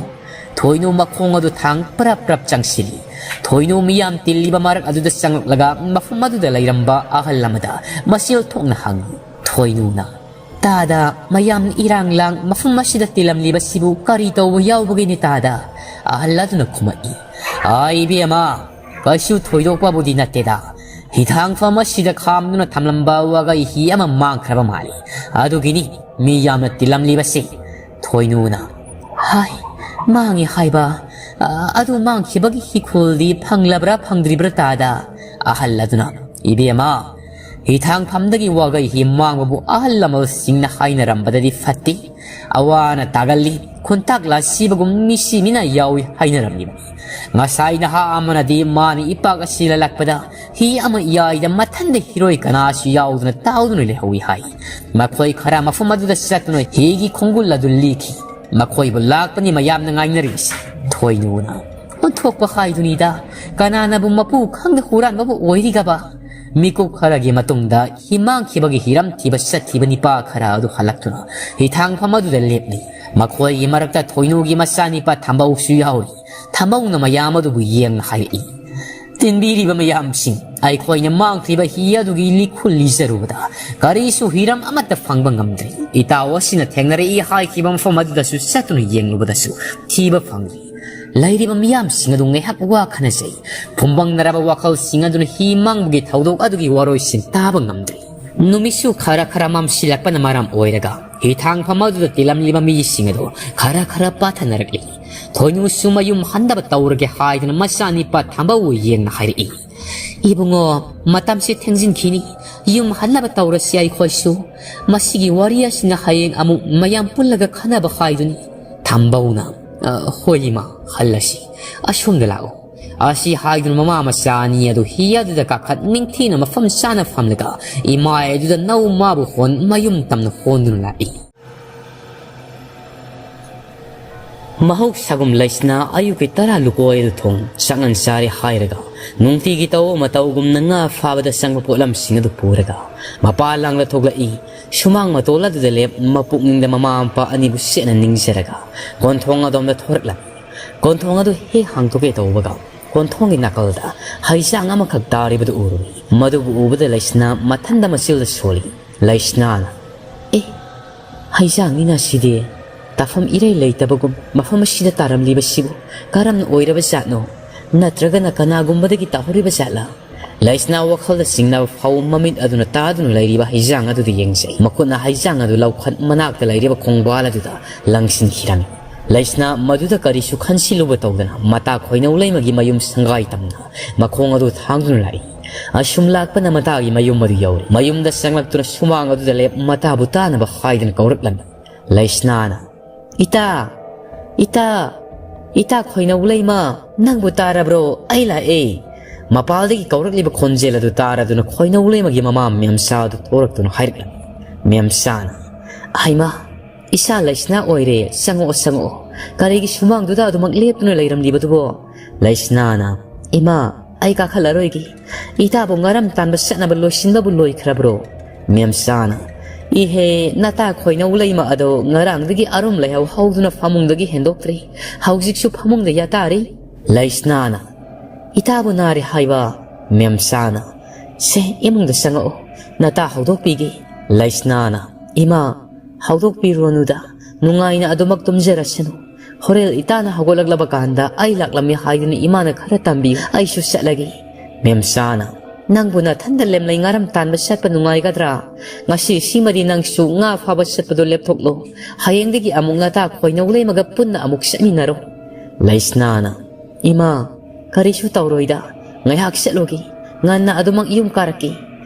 ꯊꯣꯏꯅꯨ ꯃꯈꯣꯡ ꯑꯗꯨ ꯊꯥꯡ ꯄ꯭ꯔꯞ ꯄ꯭ꯔꯞ ꯆꯪꯁꯤꯜꯂꯤ꯫ ꯊꯣꯏꯅꯨ ꯃꯤꯌꯥꯝ ꯇꯤꯜꯂꯤꯕ ꯃꯔꯛ ꯑꯗꯨꯗ ꯆꯪꯂꯛꯂꯒ ꯃꯐꯝ ꯑꯗꯨꯗ ꯂꯩꯔꯝꯕ ꯑꯍꯜ ꯑꯃꯗ ꯃꯆꯤꯜ ꯊꯣꯛꯅ ꯍꯪꯉꯤ꯫ ꯊꯣꯏꯅꯨꯅ, "ꯇꯥꯗ, ꯃꯌꯥꯝꯅ ꯏꯔꯥꯡ ꯂꯥꯡ ꯃꯐꯝ ꯑꯁꯤꯗ ꯇꯤꯜꯂꯝꯂꯤꯕꯁꯤꯕꯨ ꯀꯔꯤ ꯇꯧꯕ ꯌꯥꯎꯕꯒꯤꯅꯤ ꯇꯥꯗ?" ꯑꯍꯜ ꯑꯗꯨꯅ ꯈꯨꯝꯃꯛꯏ, "ꯑꯥ, ꯏꯕꯦꯝꯃ, ꯀꯩꯁꯨ ꯊꯣꯏꯗꯣꯛꯄꯕꯨꯗꯤ ꯅꯠꯇꯦꯗ꯫ ꯍꯤꯊꯥꯡꯐꯝ ꯑꯁꯤꯗ ꯈꯥꯝꯗꯨꯅ ꯊꯝꯂꯝꯕ ꯋꯥꯒꯩ ꯍꯤ ꯑꯃ ꯃꯥꯡꯈ꯭ꯔꯕ ꯃꯥꯜꯂꯤ꯫ ꯑꯗꯨꯒꯤꯅꯤ ꯃꯤ ꯌꯥꯝꯅ ꯇꯤꯜꯂꯝꯂꯤꯕꯁꯦ꯫" ꯊꯣꯏꯅꯨꯅ, "ꯍꯥꯏ, ꯃꯥꯡꯉꯦ ꯍꯥꯏꯕ? ꯑ, ꯑꯗꯨ ꯃꯥꯡꯈꯤꯕꯒꯤ ꯍꯤꯈꯣꯜꯗꯤ ꯐꯪꯂꯕ꯭ꯔꯥ ꯐꯪꯗ꯭ꯔꯤꯕ꯭ꯔꯥ ꯇꯥꯗ?" ꯑꯍꯜ ꯑꯗꯨꯅ, "ꯏꯕꯦꯝꯃ, ꯍꯤꯊꯥꯡꯐꯝꯗꯒꯤ ꯋꯥꯒꯩ ꯍꯤ ꯃꯥꯡꯕꯕꯨ ꯑꯍꯜ ꯂꯃꯟꯁꯤꯡꯅ ꯍꯥꯏꯅꯔꯝꯕꯗꯗꯤ ꯐꯠꯇꯦ꯫ ꯑꯋꯥꯅ ꯇꯥꯒꯜꯂꯤ, ꯈꯨꯟꯇꯥꯛ ꯂꯥꯁꯤꯕꯒꯨꯝ ꯃꯤꯁꯤ ꯃꯤꯅ ꯌꯥꯎꯏ ꯍꯥꯏꯅꯔꯝꯂꯤꯕꯅꯤ꯫ ꯉꯁꯥꯏ ꯅꯍꯥ ꯑꯃꯅꯗꯤ ꯃꯥꯅ ꯏꯄꯥꯛ ꯑꯁꯤ ꯂꯜꯂꯛꯄꯗ ꯍꯤ ꯑꯃ ꯏꯌꯥꯏꯗ ꯃꯊꯟꯗ ꯍꯤꯔꯣꯏ ꯀꯅꯥꯁꯨ ꯌꯥꯎꯗꯅ ꯇꯥꯎꯗꯨꯅ ꯂꯩꯍꯧꯏ ꯍꯥꯏ꯫ ꯃꯈꯣꯏ ꯈꯔ ꯃꯐꯝ ꯑꯗꯨꯗ ꯆꯠꯇꯨꯅ ꯍꯤꯒꯤ ꯈꯣꯡꯒꯨꯜ ꯑꯗꯨ ꯂꯤꯈꯤ꯫ ꯃꯈꯣꯏꯕꯨ ꯂꯥꯛꯄꯅꯤ ꯃꯌꯥꯝꯅ ꯉꯥꯏꯅꯔꯤꯕꯁꯤ꯫" ꯊꯣꯏꯅꯨꯅ, "ꯑꯣꯟꯊꯣꯛꯄ ꯍꯥꯏꯗꯨꯅꯤꯗ꯫ ꯀꯅꯥꯅꯕꯨ ꯃꯄꯨ ꯈꯪꯗ ꯍꯨꯔꯥꯟꯕꯕꯨ ꯑꯣꯏꯔꯤꯒꯕ?" ꯃꯤꯀꯨꯞ ꯈꯔꯒꯤ ꯃꯇꯨꯡꯗ ꯍꯤ ꯃꯥꯡꯈꯤꯕꯒꯤ ꯍꯤꯔꯝ ꯊꯤꯕ ꯆꯠꯈꯤꯕ ꯅꯤꯄꯥ ꯈꯔ ꯑꯗꯨ ꯍꯜꯂꯛꯇꯨꯅ ꯍꯤꯊꯥꯡꯐꯝ ꯑꯗꯨꯗ ꯂꯦꯞꯂꯤ꯫ ꯃꯈꯣꯏꯒꯤ ꯃꯔꯛꯇ ꯊꯣꯏꯅꯨꯒꯤ ꯃꯆꯥꯅꯤꯄꯥ ꯊꯝꯕꯧꯁꯨ ꯌꯥꯎꯔꯤ꯫ ꯊꯝꯕꯧꯅ ꯃꯌꯥꯝ ꯑꯗꯨꯕꯨ ꯌꯦꯡꯅ ꯍꯥꯏꯔꯛꯏ, "ꯇꯤꯟꯕꯤꯔꯤꯕ ꯃꯌꯥꯝꯁꯤꯡ, ꯑꯩꯈꯣꯏꯅ ꯃꯥꯡꯈ꯭ꯔꯤꯕ ꯍꯤ ꯑꯗꯨꯒꯤ ꯂꯤꯈꯨꯜ ꯂꯤꯖꯔꯨꯕꯗ ꯀꯔꯤꯁꯨ ꯍꯤꯔꯝ ꯑꯃꯠꯇ ꯐꯪꯕ ꯉꯝꯗ꯭ꯔꯤ꯫ ꯏꯇꯥꯎ ꯑꯁꯤꯅ ꯊꯦꯡꯅꯔꯛꯏ ꯍꯥꯏꯈꯤꯕ ꯃꯐꯝ ꯑꯗꯨꯗꯁꯨ ꯆꯠꯇꯨꯅ ꯌꯦꯡꯂꯨꯕꯗꯁꯨ ꯊꯤꯕ ꯐꯪꯗ꯭ꯔꯤ꯫ ꯂꯩꯔꯤꯕ ꯃꯤꯌꯥꯝꯁꯤꯡ ꯑꯗꯨ ꯉꯥꯏꯍꯥꯛ ꯋꯥ ꯈꯟꯅꯖꯩ꯫ ꯐꯨꯝꯕꯪꯅꯔꯕ ꯋꯥꯈꯜꯁꯤꯡ ꯑꯗꯨꯅ ꯍꯤ ꯃꯥꯡꯕꯒꯤ ꯊꯧꯗꯣꯛ ꯑꯗꯨꯒꯤ ꯋꯥꯔꯣꯏꯁꯤꯟ ꯇꯥꯕ ꯉꯝꯗ꯭ꯔꯤ꯫ ꯅꯨꯃꯤꯠꯁꯨ ꯈꯔ ꯈꯔ ꯃꯝꯁꯤꯜꯂꯛꯄꯅ ꯃꯔꯝ ꯑꯣꯏꯔꯒ ꯍꯤꯊꯥꯡꯐꯝ ꯑꯗꯨꯗ ꯇꯤꯜꯂꯝꯂꯤꯕ ꯃꯤꯁꯤꯡ ꯑꯗꯨ ꯈꯔ ꯈꯔ ꯄꯥꯊꯅꯔꯛꯂꯤ꯫ ꯊꯣꯏꯅꯨꯁꯨ ꯃꯌꯨꯝ ꯍꯟꯅꯕ ꯇꯧꯔꯒꯦ ꯍꯥꯏꯗꯨꯅ ꯃꯆꯥꯅꯤꯄꯥ ꯊꯝꯕꯧ ꯌꯦꯡꯅ ꯍꯥꯏꯔꯛꯏ꯫ "ꯏꯕꯨꯡꯉꯣ, ꯃꯇꯝꯁꯦ ꯊꯦꯡꯖꯤꯟꯈꯤꯅꯤ꯫ ꯌꯨꯝ ꯍꯟꯅꯕ ꯇꯧꯔꯁꯤ ꯑꯩꯈꯣꯏꯁꯨ꯫ ꯃꯁꯤꯒꯤ ꯋꯥꯔꯤ ꯑꯁꯤꯅ ꯍꯌꯦꯡ ꯑꯃꯨꯛ ꯃꯌꯥꯝ ꯄꯨꯜꯂꯒ ꯈꯟꯅꯕ ꯍꯥꯏꯗꯨꯅꯤ꯫" ꯊꯝꯕꯧꯅ, "ꯑ, ꯍꯣꯏ ꯏꯃꯥ, ꯍꯜꯂꯁꯤ꯫ ꯑꯁꯣꯝꯗ ꯂꯥꯛꯎ꯫" ꯑꯁꯤ ꯍꯥꯏꯗꯨꯅ ꯃꯃꯥ ꯃꯆꯥ ꯑꯅꯤ ꯑꯗꯨ ꯍꯤ ꯑꯗꯨꯗ ꯀꯥꯈꯠ ꯅꯤꯡꯊꯤꯅ ꯃꯐꯝ ꯆꯥꯅ ꯐꯝꯂꯒ ꯏꯃꯥꯏ ꯑꯗꯨꯗ ꯅꯧ ꯃꯥꯕꯨ ꯍꯣꯟ ꯃꯌꯨꯝ ꯇꯝꯅ ꯍꯣꯟꯗꯨꯅ ꯂꯥꯛꯏ꯫ ꯃꯍꯧꯁꯥꯒꯨꯝ ꯂꯩꯁꯅꯥ ꯑꯌꯨꯛꯀꯤ ꯇꯔꯥ ꯂꯨꯀꯣꯏ ꯑꯗꯨ ꯊꯣꯡ ꯆꯥꯛꯉꯟ ꯆꯥꯔꯦ ꯍꯥꯏꯔꯒ ꯅꯨꯡꯇꯤꯒꯤ ꯇꯧꯕ ꯃꯇꯧꯒꯨꯝꯅ ꯉꯥ ꯐꯥꯕꯗ ꯆꯪꯕ ꯄꯣꯠꯂꯝꯁꯤꯡ ꯑꯗꯨ ꯄꯨꯔꯒ ꯃꯄꯥ ꯂꯥꯡꯗ ꯊꯣꯛꯂꯛꯏ꯫ ꯁꯨꯃꯥꯡ ꯃꯇꯣꯜ ꯑꯗꯨꯗ ꯂꯦꯞ ꯃꯄꯨꯛꯅꯤꯡꯗ ꯃꯃꯥ ꯃꯄꯥ ꯑꯅꯤꯕꯨ ꯆꯦꯠꯅ ꯅꯤꯡꯖꯔꯒ ꯀꯣꯟꯊꯣꯡ ꯑꯗꯣꯝꯗ ꯊꯣꯔꯛꯂꯝꯃꯤ꯫ ꯀꯣꯟꯊꯣꯡ ꯑꯗꯨ ꯍꯦꯛ ꯍꯥꯡꯗꯣꯛꯀꯦ ꯇꯧꯕꯒ ꯀꯣꯟꯊꯣꯡꯒꯤ ꯅꯥꯀꯜꯗ ꯍꯩꯖꯥꯡ ꯑꯃꯈꯛ ꯇꯥꯔꯤꯕꯗꯨ ꯎꯔꯨꯏ꯫ ꯃꯗꯨꯕꯨ ꯎꯕꯗ ꯂꯩꯁꯅꯥ ꯃꯊꯟꯗ ꯃꯆꯤꯜꯗ ꯁꯣꯜꯂꯤ꯫ ꯂꯩꯁꯅꯥꯅ, "ꯑꯦ, ꯍꯩꯖꯥꯡꯅꯤꯅ ꯁꯤꯗꯤ꯫ ꯇꯥꯐꯝ ꯏꯔꯩ ꯂꯩꯇꯕꯒꯨꯝ ꯃꯐꯝ ꯑꯁꯤꯗ ꯇꯥꯔꯝꯂꯤꯕꯁꯤꯕꯨ ꯀꯔꯝꯅ ꯑꯣꯏꯔꯕ ꯖꯥꯠꯅꯣ? ꯅꯠꯇ꯭ꯔꯒꯅ ꯀꯅꯥꯒꯨꯝꯕꯗꯒꯤ ꯇꯥꯍꯧꯔꯤꯕ ꯖꯥꯠꯂꯥ?" ꯂꯩꯁꯅꯥ ꯋꯥꯈꯜꯗ ꯆꯤꯡꯅꯕ ꯐꯥꯎ ꯃꯃꯤꯠ ꯑꯗꯨꯅ ꯇꯥꯗꯨꯅ ꯂꯩꯔꯤꯕ ꯍꯩꯖꯥꯡ ꯑꯗꯨꯗ ꯌꯦꯡꯖꯩ꯫ ꯃꯈꯨꯠꯅ ꯍꯩꯖꯥꯡ ꯑꯗꯨ ꯂꯧꯈꯠ ꯃꯅꯥꯛꯇ ꯂꯩꯔꯤꯕ ꯈꯣꯡꯕꯥꯜ ꯑꯗꯨꯗ ꯂꯪꯁꯤꯟꯈꯤꯔꯝꯃꯤ꯫ ꯂꯩꯁꯅꯥ ꯃꯗꯨꯗ ꯀꯔꯤꯁꯨ ꯈꯟꯁꯤꯜꯂꯨꯕ ꯇꯧꯗꯅ ꯃꯇꯥ ꯈꯣꯏꯅꯧ ꯂꯩꯃꯒꯤ ꯃꯌꯨꯝ ꯁꯪꯒꯥꯏ ꯇꯝꯅ ꯃꯈꯣꯡ ꯑꯗꯨ ꯊꯥꯡꯗꯨꯅ ꯂꯥꯛꯏ꯫ ꯑꯁꯨꯝ ꯂꯥꯛꯄꯅ ꯃꯇꯥꯒꯤ ꯃꯌꯨꯝ ꯑꯗꯨ ꯌꯧꯔꯦ꯫ ꯃꯌꯨꯝꯗ ꯆꯪꯂꯛꯇꯨꯅ ꯁꯨꯃꯥꯡ ꯑꯗꯨꯗ ꯂꯦꯞ ꯃꯇꯥꯕꯨ ꯇꯥꯅꯕ ꯍꯥꯏꯗꯨꯅ ꯀꯧꯔꯛꯂꯝꯃꯤ꯫ ꯂꯩꯁꯅꯥꯅ, "ꯏꯇꯥ, ꯏꯇꯥ, ꯏꯇꯥ ꯈꯣꯏꯅꯧ ꯂꯩꯃ, ꯅꯪꯕꯨ ꯇꯥꯔꯕ꯭ꯔꯣ? ꯑꯩ ꯂꯥꯛꯑꯦ꯫" ꯃꯄꯥꯜꯗꯒꯤ ꯀꯧꯔꯛꯂꯤꯕ ꯈꯣꯟꯖꯦꯜ ꯑꯗꯨ ꯇꯥꯔꯗꯨꯅ ꯈꯣꯏꯅꯧ ꯂꯩꯃꯒꯤ ꯃꯃꯥ ꯃꯦꯝꯆꯥ ꯑꯗꯨ ꯊꯣꯔꯛꯇꯨꯅ ꯍꯥꯏꯔꯛꯂꯝꯃꯤ꯫ ꯃꯦꯝꯆꯥꯅ, "ꯍꯩꯃꯥ, ꯏꯆꯥ ꯂꯩꯁꯅꯥ ꯑꯣꯏꯔꯦ, ꯆꯪꯉꯛꯑꯣ, ꯆꯪꯉꯛꯑꯣ꯫ ꯀꯔꯤꯒꯤ ꯁꯨꯃꯥꯡꯗꯨꯗ ꯑꯗꯨꯃꯛ ꯂꯦꯞꯇꯨꯅ ꯂꯩꯔꯝꯂꯤꯕꯗꯨꯕꯣ?" ꯂꯩꯁꯅꯥꯅ, "ꯏꯃꯥ, ꯑꯩ ꯀꯥꯈꯠꯂꯔꯣꯏꯒꯦ꯫ ꯏꯇꯥꯕꯨ ꯉꯥꯔꯝ ꯇꯥꯟꯕ ꯆꯠꯅꯕ ꯂꯣꯏꯁꯤꯟꯕꯕꯨ ꯂꯣꯏꯈ꯭ꯔꯕ꯭ꯔꯣ?" ꯃꯦꯝꯆꯥꯅ, "ꯏꯍꯦ, ꯅꯇꯥ ꯈꯣꯏꯅꯧ ꯂꯩꯃ ꯑꯗꯣ ꯉꯔꯥꯡꯗꯒꯤ ꯑꯔꯨꯝ ꯂꯩꯍꯧ ꯍꯧꯗꯨꯅ ꯐꯃꯨꯡꯗꯒꯤ ꯍꯦꯟꯗꯣꯛꯇ꯭ꯔꯤ꯫ ꯍꯧꯖꯤꯛꯁꯨ ꯐꯃꯨꯡꯗ ꯌꯥꯇꯥꯔꯤ꯫" ꯂꯩꯁꯅꯥꯅ, "ꯏꯇꯥꯕꯨ ꯅꯥꯔꯦ ꯍꯥꯏꯕ?" ꯃꯦꯝꯆꯥꯅ, "ꯁꯦ, ꯏꯃꯨꯡꯗ ꯆꯪꯉꯛꯑꯣ, ꯅꯇꯥ ꯍꯧꯗꯣꯛꯄꯤꯒꯦ꯫" ꯂꯩꯁꯅꯥꯅ, "ꯏꯃꯥ, ꯍꯧꯗꯣꯛꯄꯤꯔꯨꯔꯅꯨꯗ, ꯅꯨꯡꯉꯥꯏꯅ ꯑꯗꯨꯃꯛ ꯇꯨꯝꯖꯔꯁꯅꯨ꯫ ꯍꯣꯔꯦꯟ ꯏꯇꯥꯅ ꯍꯧꯒꯠꯂꯛꯂꯕ ꯀꯥꯟꯗ ꯑꯩ ꯂꯥꯛꯂꯝꯃꯤ ꯍꯥꯏꯗꯨꯅ ꯏꯃꯥꯅ ꯈꯔ ꯇꯝꯕꯤꯌꯨ, ꯑꯩꯁꯨ ꯆꯠꯂꯒꯦ꯫" ꯃꯦꯝꯆꯥꯅ, "ꯅꯪꯕꯨ ꯅꯊꯟꯗ ꯂꯦꯝꯂꯩ ꯉꯥꯔꯝ ꯇꯥꯟꯕ ꯆꯠꯄ ꯅꯨꯡꯉꯥꯏꯒꯗ꯭ꯔꯥ? ꯉꯁꯤ ꯁꯤꯃꯗꯤ ꯅꯪꯁꯨ ꯉꯥ ꯐꯥꯕ ꯆꯠꯄꯗꯣ ꯂꯦꯞꯊꯣꯛꯂꯣ꯫ ꯍꯌꯦꯡꯗꯒꯤ ꯑꯃꯨꯛ ꯅꯇꯥ ꯈꯣꯏꯅꯧ ꯂꯩꯃꯒ ꯄꯨꯟꯅ ꯑꯃꯨꯛ ꯆꯠꯃꯤꯟꯅꯔꯣ꯫" ꯂꯩꯁꯅꯥꯅ, "ꯏꯃꯥ, ꯀꯔꯤꯁꯨ ꯇꯧꯔꯣꯏꯗ, ꯉꯥꯏꯍꯥꯛ ꯆꯠꯂꯨꯒꯦ, ꯉꯟꯅ ꯑꯗꯨꯃꯛ ꯌꯨꯝ ꯀꯥꯔꯛꯀꯦ꯫"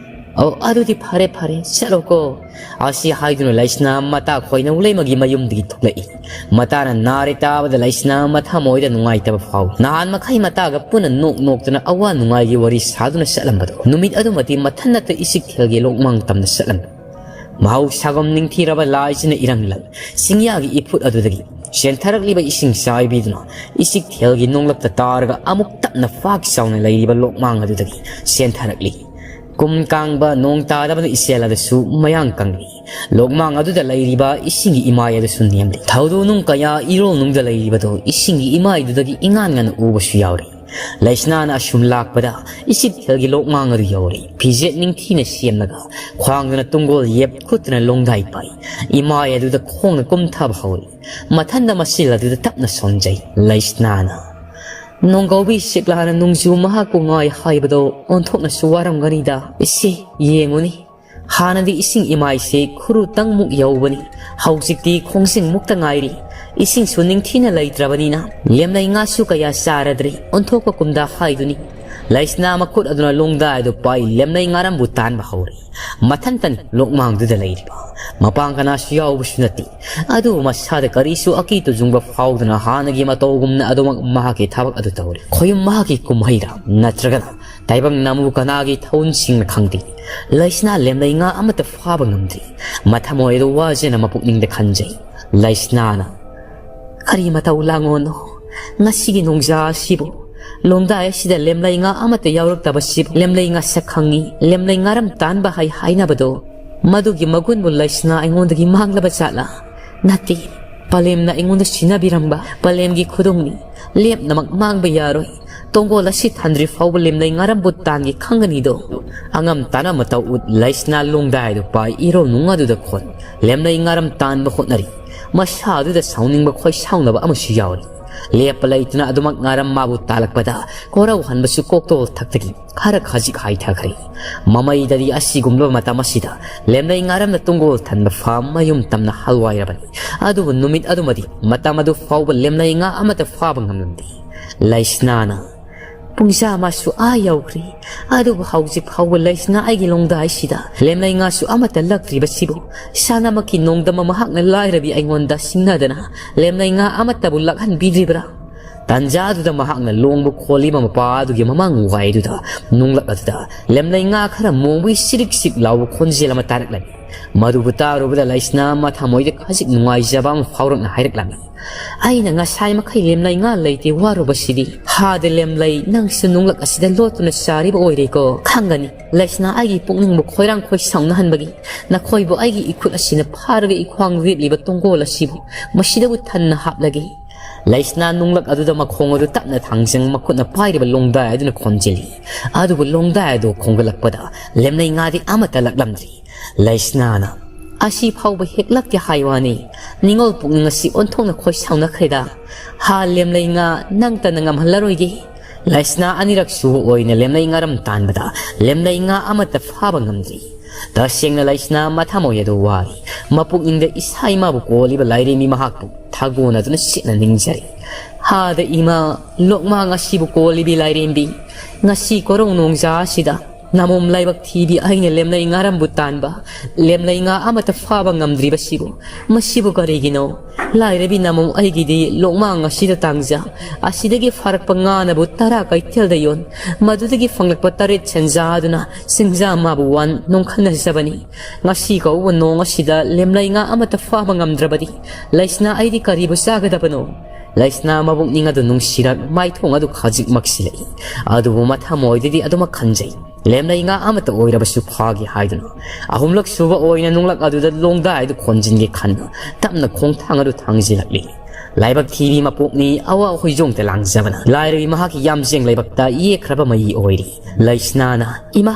"ꯑꯣ, ꯑꯗꯨꯗꯤ ꯐꯔꯦ, ꯐꯔꯦ, ꯆꯠꯂꯣꯀꯣ꯫" ꯑꯁꯤ ꯍꯥꯏꯗꯨꯅ ꯂꯩꯁꯅꯥ ꯃꯇꯥ ꯈꯣꯏꯅꯧ ꯂꯩꯃꯒꯤ ꯃꯌꯨꯝꯗꯒꯤ ꯊꯣꯛꯂꯛꯏ꯫ ꯃꯇꯥꯅ ꯅꯥꯔꯦ ꯇꯥꯕꯗ ꯂꯩꯁꯅꯥ ꯃꯊꯃꯣꯏꯗ ꯅꯨꯡꯉꯥꯏꯇꯕ ꯐꯥꯎꯏ꯫ ꯅꯍꯥꯟ ꯃꯈꯩ ꯃꯇꯥꯒ ꯄꯨꯟꯅ ꯅꯣꯛ ꯅꯣꯛꯇꯨꯅ ꯑꯋꯥ ꯅꯨꯡꯉꯥꯏꯒꯤ ꯋꯥꯔꯤ ꯁꯥꯗꯨꯅ ꯆꯠꯂꯝꯕꯗꯣ, ꯅꯨꯃꯤꯠ ꯑꯗꯨꯃꯗꯤ ꯃꯊꯟꯅꯇ ꯏꯆꯤꯛꯊꯦꯜꯒꯤ ꯂꯣꯛꯃꯥꯡ ꯇꯝꯅ ꯆꯠꯂꯝꯃꯤ꯫ ꯃꯍꯧꯁꯥꯒꯨꯝ ꯅꯤꯡꯊꯤꯔꯕ ꯂꯥꯏꯁꯤꯅ ꯏꯔꯪꯂꯜ ꯆꯤꯡꯌꯥꯒꯤ ꯏꯐꯨꯠ ꯑꯗꯨꯗꯒꯤ ꯆꯦꯟꯊꯔꯛꯂꯤꯕ ꯏꯁꯤꯡ ꯆꯥꯏꯕꯤꯗꯨꯅ ꯏꯆꯤꯛꯊꯦꯜꯒꯤ ꯅꯣꯡꯂꯛꯇ ꯇꯥꯔꯒ ꯑꯃꯨꯛ ꯇꯞꯅ ꯄꯥꯛ ꯆꯥꯎꯅ ꯂꯩꯔꯤꯕ ꯂꯣꯛꯃꯥꯡ ꯑꯗꯨꯗꯒꯤ ꯆꯦꯟꯊꯔꯛꯂꯤ꯫ ꯀꯨꯝ ꯀꯥꯡꯕ ꯅꯣꯡ ꯇꯥꯗꯕꯅ ꯏꯆꯦꯜ ꯑꯗꯨꯁꯨ ꯃꯌꯥꯡ ꯀꯪꯂꯤ꯫ ꯂꯣꯛꯃꯥꯡ ꯑꯗꯨꯗ ꯂꯩꯔꯤꯕ ꯏꯁꯤꯡꯒꯤ ꯏꯃꯥꯏ ꯑꯗꯨꯁꯨ ꯅꯦꯝꯂꯤ꯫ ꯊꯧꯗꯣꯛ ꯅꯨꯡ ꯀꯌꯥ ꯏꯔꯣꯜ ꯅꯨꯡꯗ ꯂꯩꯔꯤꯕꯗꯨ ꯏꯁꯤꯡꯒꯤ ꯏꯃꯥꯏꯗꯨꯗꯒꯤ ꯏꯉꯥꯟ ꯉꯥꯟꯅ ꯎꯕꯁꯨ ꯌꯥꯎꯔꯤ꯫ ꯂꯩꯁꯅꯥꯅ ꯑꯁꯨꯝ ꯂꯥꯛꯄꯗ ꯏꯆꯤꯛꯊꯦꯜꯒꯤ ꯂꯣꯛꯃꯥꯡ ꯑꯗꯨ ꯌꯧꯔꯦ꯫ ꯐꯤꯖꯦꯠ ꯅꯤꯡꯊꯤꯅ ꯁꯦꯝꯂꯒ ꯈ꯭ꯋꯥꯡꯗꯅ ꯇꯨꯡꯒꯣꯜ ꯌꯦꯞꯈꯨꯠꯇꯨꯅ ꯂꯣꯡꯗꯥꯏ ꯄꯥꯏ꯫ ꯏꯃꯥꯏ ꯑꯗꯨꯗ ꯈꯣꯡꯅ ꯀꯨꯝꯊꯕ ꯍꯧꯔꯦ꯫ ꯃꯊꯟꯗ ꯃꯆꯤꯜ ꯑꯗꯨꯗ ꯇꯞꯅ ꯁꯣꯟꯖꯩ꯫ ꯂꯩꯁꯅꯥꯅ, "ꯅꯣꯡꯒꯧꯕꯤ ꯁꯤꯛꯂꯥꯅ ꯅꯣꯡꯖꯨ ꯃꯍꯥꯛꯄꯨ ꯉꯥꯏ ꯍꯥꯏꯕꯗꯣ ꯑꯣꯟꯊꯣꯛꯅꯁꯨ ꯋꯥꯔꯝꯒꯅꯤꯗ꯫ ꯏꯁꯦ, ꯌꯦꯡꯉꯨꯅꯤ, ꯍꯥꯟꯅꯗꯤ ꯏꯁꯤꯡ ꯏꯃꯥꯏꯁꯦ ꯈꯨꯔꯨ ꯇꯪꯃꯨꯛ ꯌꯧꯕꯅꯤ, ꯍꯧꯖꯤꯛꯇꯤ ꯈꯣꯡꯖꯤꯡꯃꯨꯛꯇ ꯉꯥꯏꯔꯤ꯫ ꯏꯁꯤꯡꯁꯨ ꯅꯤꯡꯊꯤꯅ ꯂꯩꯇ꯭ꯔꯕꯅꯤꯅ ꯂꯦꯝꯂꯩ ꯉꯥꯁꯨ ꯀꯌꯥ ꯆꯥꯔꯗ꯭ꯔꯦ, ꯑꯣꯟꯊꯣꯛꯄ ꯀꯨꯝꯗ ꯍꯥꯏꯗꯨꯅꯤ꯫" ꯂꯩꯁꯅꯥ ꯃꯈꯨꯠ ꯑꯗꯨꯅ ꯂꯣꯡꯗꯥꯏ ꯑꯗꯨ ꯄꯥꯏ ꯂꯦꯝꯂꯩ ꯉꯥꯔꯝꯕꯨ ꯇꯥꯟꯕ ꯍꯧꯔꯦ꯫ ꯃꯊꯟꯇꯅ ꯂꯣꯛꯃꯥꯡꯗꯨꯗ ꯂꯩꯔꯤꯕ꯫ ꯃꯄꯥꯡ ꯀꯅꯥꯁꯨ ꯌꯥꯎꯕꯁꯨ ꯅꯠꯇꯦ꯫ ꯑꯗꯨꯕꯨ ꯃꯁꯥꯗ ꯀꯔꯤꯁꯨ ꯑꯀꯤ ꯇꯨꯖꯨꯡꯕ ꯐꯥꯎꯗꯅ ꯍꯥꯟꯅꯒꯤ ꯃꯇꯧꯒꯨꯝꯅ ꯑꯗꯨꯃꯛ ꯃꯍꯥꯛꯀꯤ ꯊꯕꯛ ꯑꯗꯨ ꯇꯧꯔꯤ꯫ ꯈꯣꯌꯨꯝ ꯃꯍꯥꯛꯀꯤ ꯀꯨꯝꯍꯩꯔꯥ ꯅꯠꯇ꯭ꯔꯒꯅ ꯇꯥꯏꯕꯪ ꯅꯥꯃꯨ ꯀꯅꯥꯒꯤ ꯊꯧꯟꯁꯤꯡꯅ ꯈꯪꯗꯦ꯫ ꯂꯩꯁꯅꯥ ꯂꯦꯝꯂꯩ ꯉꯥ ꯑꯃꯠꯇ ꯐꯥꯕ ꯉꯝꯗ꯭ꯔꯤ꯫ ꯃꯊꯃꯣꯏ ꯑꯗꯨ ꯋꯥꯖꯅ ꯃꯄꯨꯛꯅꯤꯡꯗ ꯈꯟꯖꯩ꯫ ꯂꯩꯁꯅꯥꯅ, "ꯀꯔꯤ ꯃꯇꯧ ꯂꯥꯡꯉꯣꯅꯣ ꯉꯁꯤꯒꯤ ꯅꯣꯡꯖꯥ ꯑꯁꯤꯕꯨ? ꯂꯣꯡꯗꯥꯏ ꯑꯁꯤꯗ ꯂꯦꯝꯂꯩ ꯉꯥ ꯑꯃꯠꯇ ꯌꯥꯎꯔꯛꯇꯕꯁꯤꯕꯨ? ꯂꯦꯝꯂꯩ ꯉꯥ ꯁꯛ ꯈꯪꯉꯤ, ꯂꯦꯝꯂꯩ ꯉꯥꯔꯝ ꯇꯥꯟꯕ ꯍꯩ ꯍꯥꯏꯅꯕꯗꯣ, ꯃꯗꯨꯒꯤ ꯃꯒꯨꯟꯕꯨ ꯂꯩꯁꯅꯥ ꯑꯩꯉꯣꯟꯗꯒꯤ ꯃꯥꯡꯂꯕ ꯖꯥꯠꯂꯥ? ꯅꯠꯇꯦ, ꯄꯂꯦꯝꯅ ꯑꯩꯉꯣꯟꯗ ꯁꯤꯟꯅꯕꯤꯔꯝꯕ ꯄꯂꯦꯝꯒꯤ ꯈꯨꯗꯣꯡꯅꯤ꯫ ꯂꯦꯞꯅꯃꯛ ꯃꯥꯡꯕ ꯌꯥꯔꯣꯏ꯫ ꯇꯣꯡꯒꯣꯜ ꯑꯁꯤ ꯊꯟꯗ꯭ꯔꯤ ꯐꯥꯎꯕ ꯂꯦꯝꯂꯩ ꯉꯥꯔꯝꯕꯨ ꯇꯥꯟꯒꯦ ꯈꯪꯒꯅꯤꯗꯣ꯫ ꯑꯉꯝ ꯇꯥꯅ ꯃꯇꯧ ꯎꯠ ꯂꯩꯁꯅꯥ ꯂꯣꯡꯗꯥꯏꯗꯨ ꯄꯥꯏ ꯏꯔꯧ ꯅꯨꯡ ꯑꯗꯨꯗ ꯈꯣꯟ ꯂꯦꯝꯂꯩ ꯉꯥꯔꯝ ꯇꯥꯟꯕ ꯍꯣꯠꯅꯔꯤ꯫ ꯃꯁꯥ ꯑꯗꯨꯗ ꯁꯥꯎꯅꯤꯡꯕ ꯈꯣꯏ ꯁꯥꯎꯅꯕ ꯑꯃꯁꯨ ꯌꯥꯎꯔꯤ꯫ ꯂꯦꯞꯄ ꯂꯩꯇꯅ ꯑꯗꯨꯃꯛ ꯉꯥꯔꯝ ꯃꯥꯕꯨ ꯇꯥꯜꯂꯛꯄꯗ ꯀꯣꯔꯧ ꯍꯟꯕꯁꯨ ꯀꯣꯛꯇꯣꯜ ꯊꯛꯇꯒꯤ ꯈꯔ ꯈꯖꯤꯛ ꯍꯥꯏꯊꯈ꯭ꯔꯦ꯫ ꯃꯃꯩꯗꯗꯤ ꯑꯁꯤꯒꯨꯝꯂꯕ ꯃꯇꯝ ꯑꯁꯤꯗ ꯂꯦꯝꯂꯩ ꯉꯥꯔꯝꯅ ꯇꯨꯡꯒꯣꯜ ꯊꯟꯕ ꯐꯥꯝ ꯃꯌꯨꯝ ꯇꯝꯅ ꯍꯜꯋꯥꯏꯔꯕꯅꯤ꯫ ꯑꯗꯨꯕꯨ ꯅꯨꯃꯤꯠ ꯑꯗꯨꯃꯗꯤ ꯃꯇꯝ ꯑꯗꯨ ꯐꯥꯎꯕ ꯂꯦꯝꯂꯩ ꯉꯥ ꯑꯃꯠꯇ ꯐꯥꯕ ꯉꯝꯂꯝꯗꯦ꯫ ꯂꯩꯁꯅꯥꯅ, "ꯄꯨꯡꯖꯥ ꯃꯥꯁꯨ ꯑꯥ ꯌꯧꯈ꯭ꯔꯦ꯫ ꯑꯗꯨꯕꯨ ꯍꯧꯖꯤꯛ ꯐꯥꯎꯕ ꯂꯩꯁꯅꯥ ꯑꯩꯒꯤ ꯂꯣꯡꯗꯥꯏꯁꯤꯗ ꯂꯦꯝꯂꯩ ꯉꯥꯁꯨ ꯑꯃꯠꯇ ꯂꯛꯇ꯭ꯔꯤꯕꯁꯤꯕꯨ ꯁꯥꯅꯃꯛꯀꯤ ꯅꯣꯡꯗꯝꯕ ꯃꯍꯥꯛꯅ ꯂꯥꯏꯔꯕꯤ ꯑꯩꯉꯣꯟꯗ ꯁꯤꯡꯅꯗꯅ ꯂꯦꯝꯂꯩ ꯉꯥ ꯑꯃꯠꯇꯕꯨ ꯂꯛꯍꯟꯕꯤꯗ꯭ꯔꯤꯕ꯭ꯔꯥ?" ꯇꯥꯟꯖꯥꯗꯨꯗ ꯃꯍꯥꯛꯅ ꯂꯣꯡꯕ ꯈꯣꯜꯂꯤꯕ ꯃꯄꯥ ꯑꯗꯨꯒꯤ ꯃꯃꯥꯡ ꯋꯥꯏꯗꯨꯗ ꯅꯨꯡꯂꯛ ꯑꯗꯨꯗ ꯂꯦꯝꯂꯩ ꯉꯥ ꯈꯔ ꯃꯣꯡꯕꯒꯤ ꯁꯤꯔꯤꯛ ꯁꯤꯔꯤꯛ ꯂꯥꯎꯕ ꯈꯣꯟꯖꯦꯜ ꯑꯃ ꯇꯥꯔꯛꯂꯝꯃꯤ꯫ ꯃꯗꯨꯕꯨ ꯇꯥꯔꯨꯕꯗ ꯂꯩꯁꯅꯥ ꯃꯊꯃꯣꯏꯗ ꯈꯖꯤꯛ ꯅꯨꯡꯉꯥꯏꯖꯕ ꯑꯃ ꯐꯥꯎꯔꯛꯅ ꯍꯥꯏꯔꯛꯂꯝꯃꯤ꯫ "ꯑꯩꯅ ꯉꯁꯥꯏ ꯃꯈꯩ ꯂꯦꯝꯂꯩ ꯉꯥ ꯂꯩꯇꯦ ꯋꯥꯔꯨꯕꯁꯤꯗꯤ ꯍꯥꯗ ꯂꯦꯝꯂꯩ ꯅꯪꯁꯨ ꯅꯨꯡꯂꯛ ꯑꯁꯤꯗ ꯂꯣꯠꯇꯨꯅ ꯆꯥꯔꯤꯕ ꯑꯣꯏꯔꯦꯀꯣ꯫ ꯈꯪꯒꯅꯤ ꯂꯩꯁꯅꯥ ꯑꯩꯒꯤ ꯄꯨꯛꯅꯤꯡꯕꯨ ꯈꯣꯏꯔꯥꯡ ꯈꯣꯏ ꯁꯥꯎꯅꯍꯟꯕꯒꯤ ꯅꯈꯣꯏꯕꯨ ꯑꯩꯒꯤ ꯏꯈꯨꯠ ꯑꯁꯤꯅ ꯐꯥꯔꯒ ꯏꯈ꯭ꯋꯥꯡ ꯔꯦꯠꯂꯤꯕ ꯇꯣꯡꯒꯣꯜ ꯑꯁꯤꯕꯨ ꯃꯁꯤꯗꯕꯨ ꯊꯟꯅ ꯍꯥꯞꯂꯒꯦ꯫" ꯂꯩꯁꯅꯥ ꯅꯨꯡꯂꯛ ꯑꯗꯨꯗ ꯃꯈꯣꯡ ꯑꯗꯨ ꯇꯞꯅ ꯊꯥꯡꯖꯪ ꯃꯈꯨꯠꯅ ꯄꯥꯏꯔꯤꯕ ꯂꯣꯡꯗꯥꯏ ꯑꯗꯨꯅ ꯈꯣꯟꯖꯤꯜꯂꯤ꯫ ꯑꯗꯨꯕꯨ ꯂꯣꯡꯗꯥꯏ ꯑꯗꯨ ꯈꯣꯡꯒꯠꯂꯛꯄꯗ ꯂꯦꯝꯂꯩ ꯉꯥꯗꯤ ꯑꯃꯠꯇ ꯂꯛꯂꯝꯗ꯭ꯔꯤ꯫ ꯂꯩꯁꯅꯥꯅ, "ꯑꯁꯤ ꯐꯥꯎꯕ ꯍꯦꯛꯂꯛꯇꯦ ꯍꯥꯏ ꯋꯥꯅꯤ꯫ ꯅꯤꯡꯉꯣꯜ ꯄꯨꯛꯅꯤꯡ ꯑꯁꯤ ꯑꯣꯟꯊꯣꯛꯅ ꯈꯣꯏ ꯁꯥꯎꯅꯈ꯭ꯔꯦꯗ꯫ ꯍꯥ ꯂꯦꯝꯂꯩ ꯉꯥ ꯅꯪꯇꯅ ꯉꯝꯍꯜꯂꯔꯣꯏꯒꯦ꯫" ꯂꯩꯁꯅꯥ ꯑꯅꯤꯔꯛ ꯁꯨꯕ ꯑꯣꯏꯅ ꯂꯦꯝꯂꯩ ꯉꯥꯔꯝ ꯇꯥꯟꯕꯗ ꯂꯦꯝꯂꯩ ꯉꯥ ꯑꯃꯠꯇ ꯐꯥꯕ ꯉꯝꯗ꯭ꯔꯤ꯫ ꯇꯁꯦꯡꯅ ꯂꯩꯁꯅꯥ ꯃꯊꯃꯣꯏ ꯑꯗꯨ ꯋꯥꯔꯤ꯫ ꯃꯄꯨꯛꯅꯤꯡꯗ ꯏꯁꯥ ꯏꯃꯥꯕꯨ ꯀꯣꯜꯂꯤꯕ ꯂꯥꯏꯔꯦꯝꯕꯤ ꯃꯍꯥꯛꯄꯨ ꯊꯥꯒꯣꯟꯅꯗꯨꯅ ꯁꯦꯠꯅ ꯅꯤꯡꯖꯔꯤ꯫ ꯍꯥꯗ ꯏꯃꯥ, ꯂꯣꯛꯃꯥꯡ ꯑꯁꯤꯕꯨ ꯀꯣꯜꯂꯤꯕꯤ ꯂꯥꯏꯔꯦꯝꯕꯤ, ꯉꯁꯤ ꯀꯣꯔꯧ ꯅꯣꯡꯖꯥ ꯑꯁꯤꯗ ꯅꯃꯣꯝ ꯂꯥꯏꯕꯛ ꯊꯤꯕꯤ ꯑꯩꯅ ꯂꯦꯝꯂꯩ ꯉꯥꯔꯝꯕꯨ ꯇꯥꯟꯕ, ꯂꯦꯝꯂꯩ ꯉꯥ ꯑꯃꯠꯇ ꯐꯥꯕ ꯉꯝꯗ꯭ꯔꯤꯕꯁꯤꯕꯨ, ꯃꯁꯤꯕꯨ ꯀꯔꯤꯒꯤꯅꯣ? ꯂꯥꯏꯔꯕꯤ ꯅꯃꯣꯝ ꯑꯩꯒꯤꯗꯤ ꯂꯣꯛꯃꯥꯡ ꯑꯁꯤꯗ ꯇꯥꯡꯖ, ꯑꯁꯤꯗꯒꯤ ꯐꯥꯔꯛꯄ ꯉꯥꯅꯕꯨ ꯇꯔꯥ ꯀꯩꯊꯦꯜꯗ ꯌꯣꯟ, ꯃꯗꯨꯗꯒꯤ ꯐꯪꯂꯛꯄ ꯇꯔꯦꯠ ꯁꯦꯟꯖꯥ ꯑꯗꯨꯅ ꯆꯤꯡꯖꯥ ꯃꯥꯕꯨ ꯋꯥꯟ ꯅꯣꯡꯈꯟꯅꯖꯕꯅꯤ꯫ ꯉꯁꯤ ꯀꯧꯕ ꯅꯣꯡ ꯑꯁꯤꯗ ꯂꯦꯝꯂꯩ ꯉꯥ ꯑꯃꯠꯇ ꯐꯥꯕ ꯉꯝꯗ꯭ꯔꯕꯗꯤ ꯂꯩꯁꯅꯥ ꯑꯩꯗꯤ ꯀꯔꯤꯕꯨ ꯆꯥꯒꯗꯕꯅꯣ? ꯂꯩꯁꯅꯥ ꯃꯕꯨꯛꯅꯤꯡ ꯑꯗꯨ ꯅꯨꯡꯁꯤꯔꯛ ꯃꯥꯏꯊꯣꯡ ꯑꯗꯨ ꯈꯖꯤꯛ ꯃꯛꯁꯤꯜꯂꯛꯏ꯫ ꯑꯗꯨꯕꯨ ꯃꯊꯃꯣꯏꯗꯗꯤ ꯑꯗꯨꯃꯛ ꯈꯟꯖꯩ꯫ ꯂꯦꯝꯂꯩ ꯉꯥ ꯑꯃꯠꯇ ꯑꯣꯏꯔꯕꯁꯨ ꯐꯥꯒꯦ ꯍꯥꯏꯗꯨꯅ ꯑꯍꯨꯝꯂꯛ ꯁꯨꯕ ꯑꯣꯏꯅ ꯅꯨꯡꯂꯛ ꯑꯗꯨꯗ ꯂꯣꯡꯗꯥꯏꯗꯨ ꯈꯣꯟꯖꯤꯟꯒꯦ ꯈꯟꯅ ꯇꯞꯅ ꯈꯣꯡꯊꯥꯡ ꯑꯗꯨ ꯊꯥꯡꯖꯤꯜꯂꯛꯂꯤ꯫ ꯂꯥꯏꯕꯛ ꯊꯤꯕꯤ ꯃꯄꯣꯛꯅꯤ ꯑꯋꯥ ꯍꯣꯏꯖꯣꯡꯗ ꯂꯥꯡꯖꯕꯅ꯫ ꯂꯥꯏꯔꯕꯤ ꯃꯍꯥꯛꯀꯤ ꯌꯥꯝꯖꯦꯡ ꯂꯥꯏꯕꯛꯇ ꯌꯦꯛꯈ꯭ꯔꯕ ꯃꯩ ꯑꯣꯏꯔꯤ꯫ ꯂꯩꯁꯅꯥꯅ, "ꯏꯃꯥ!"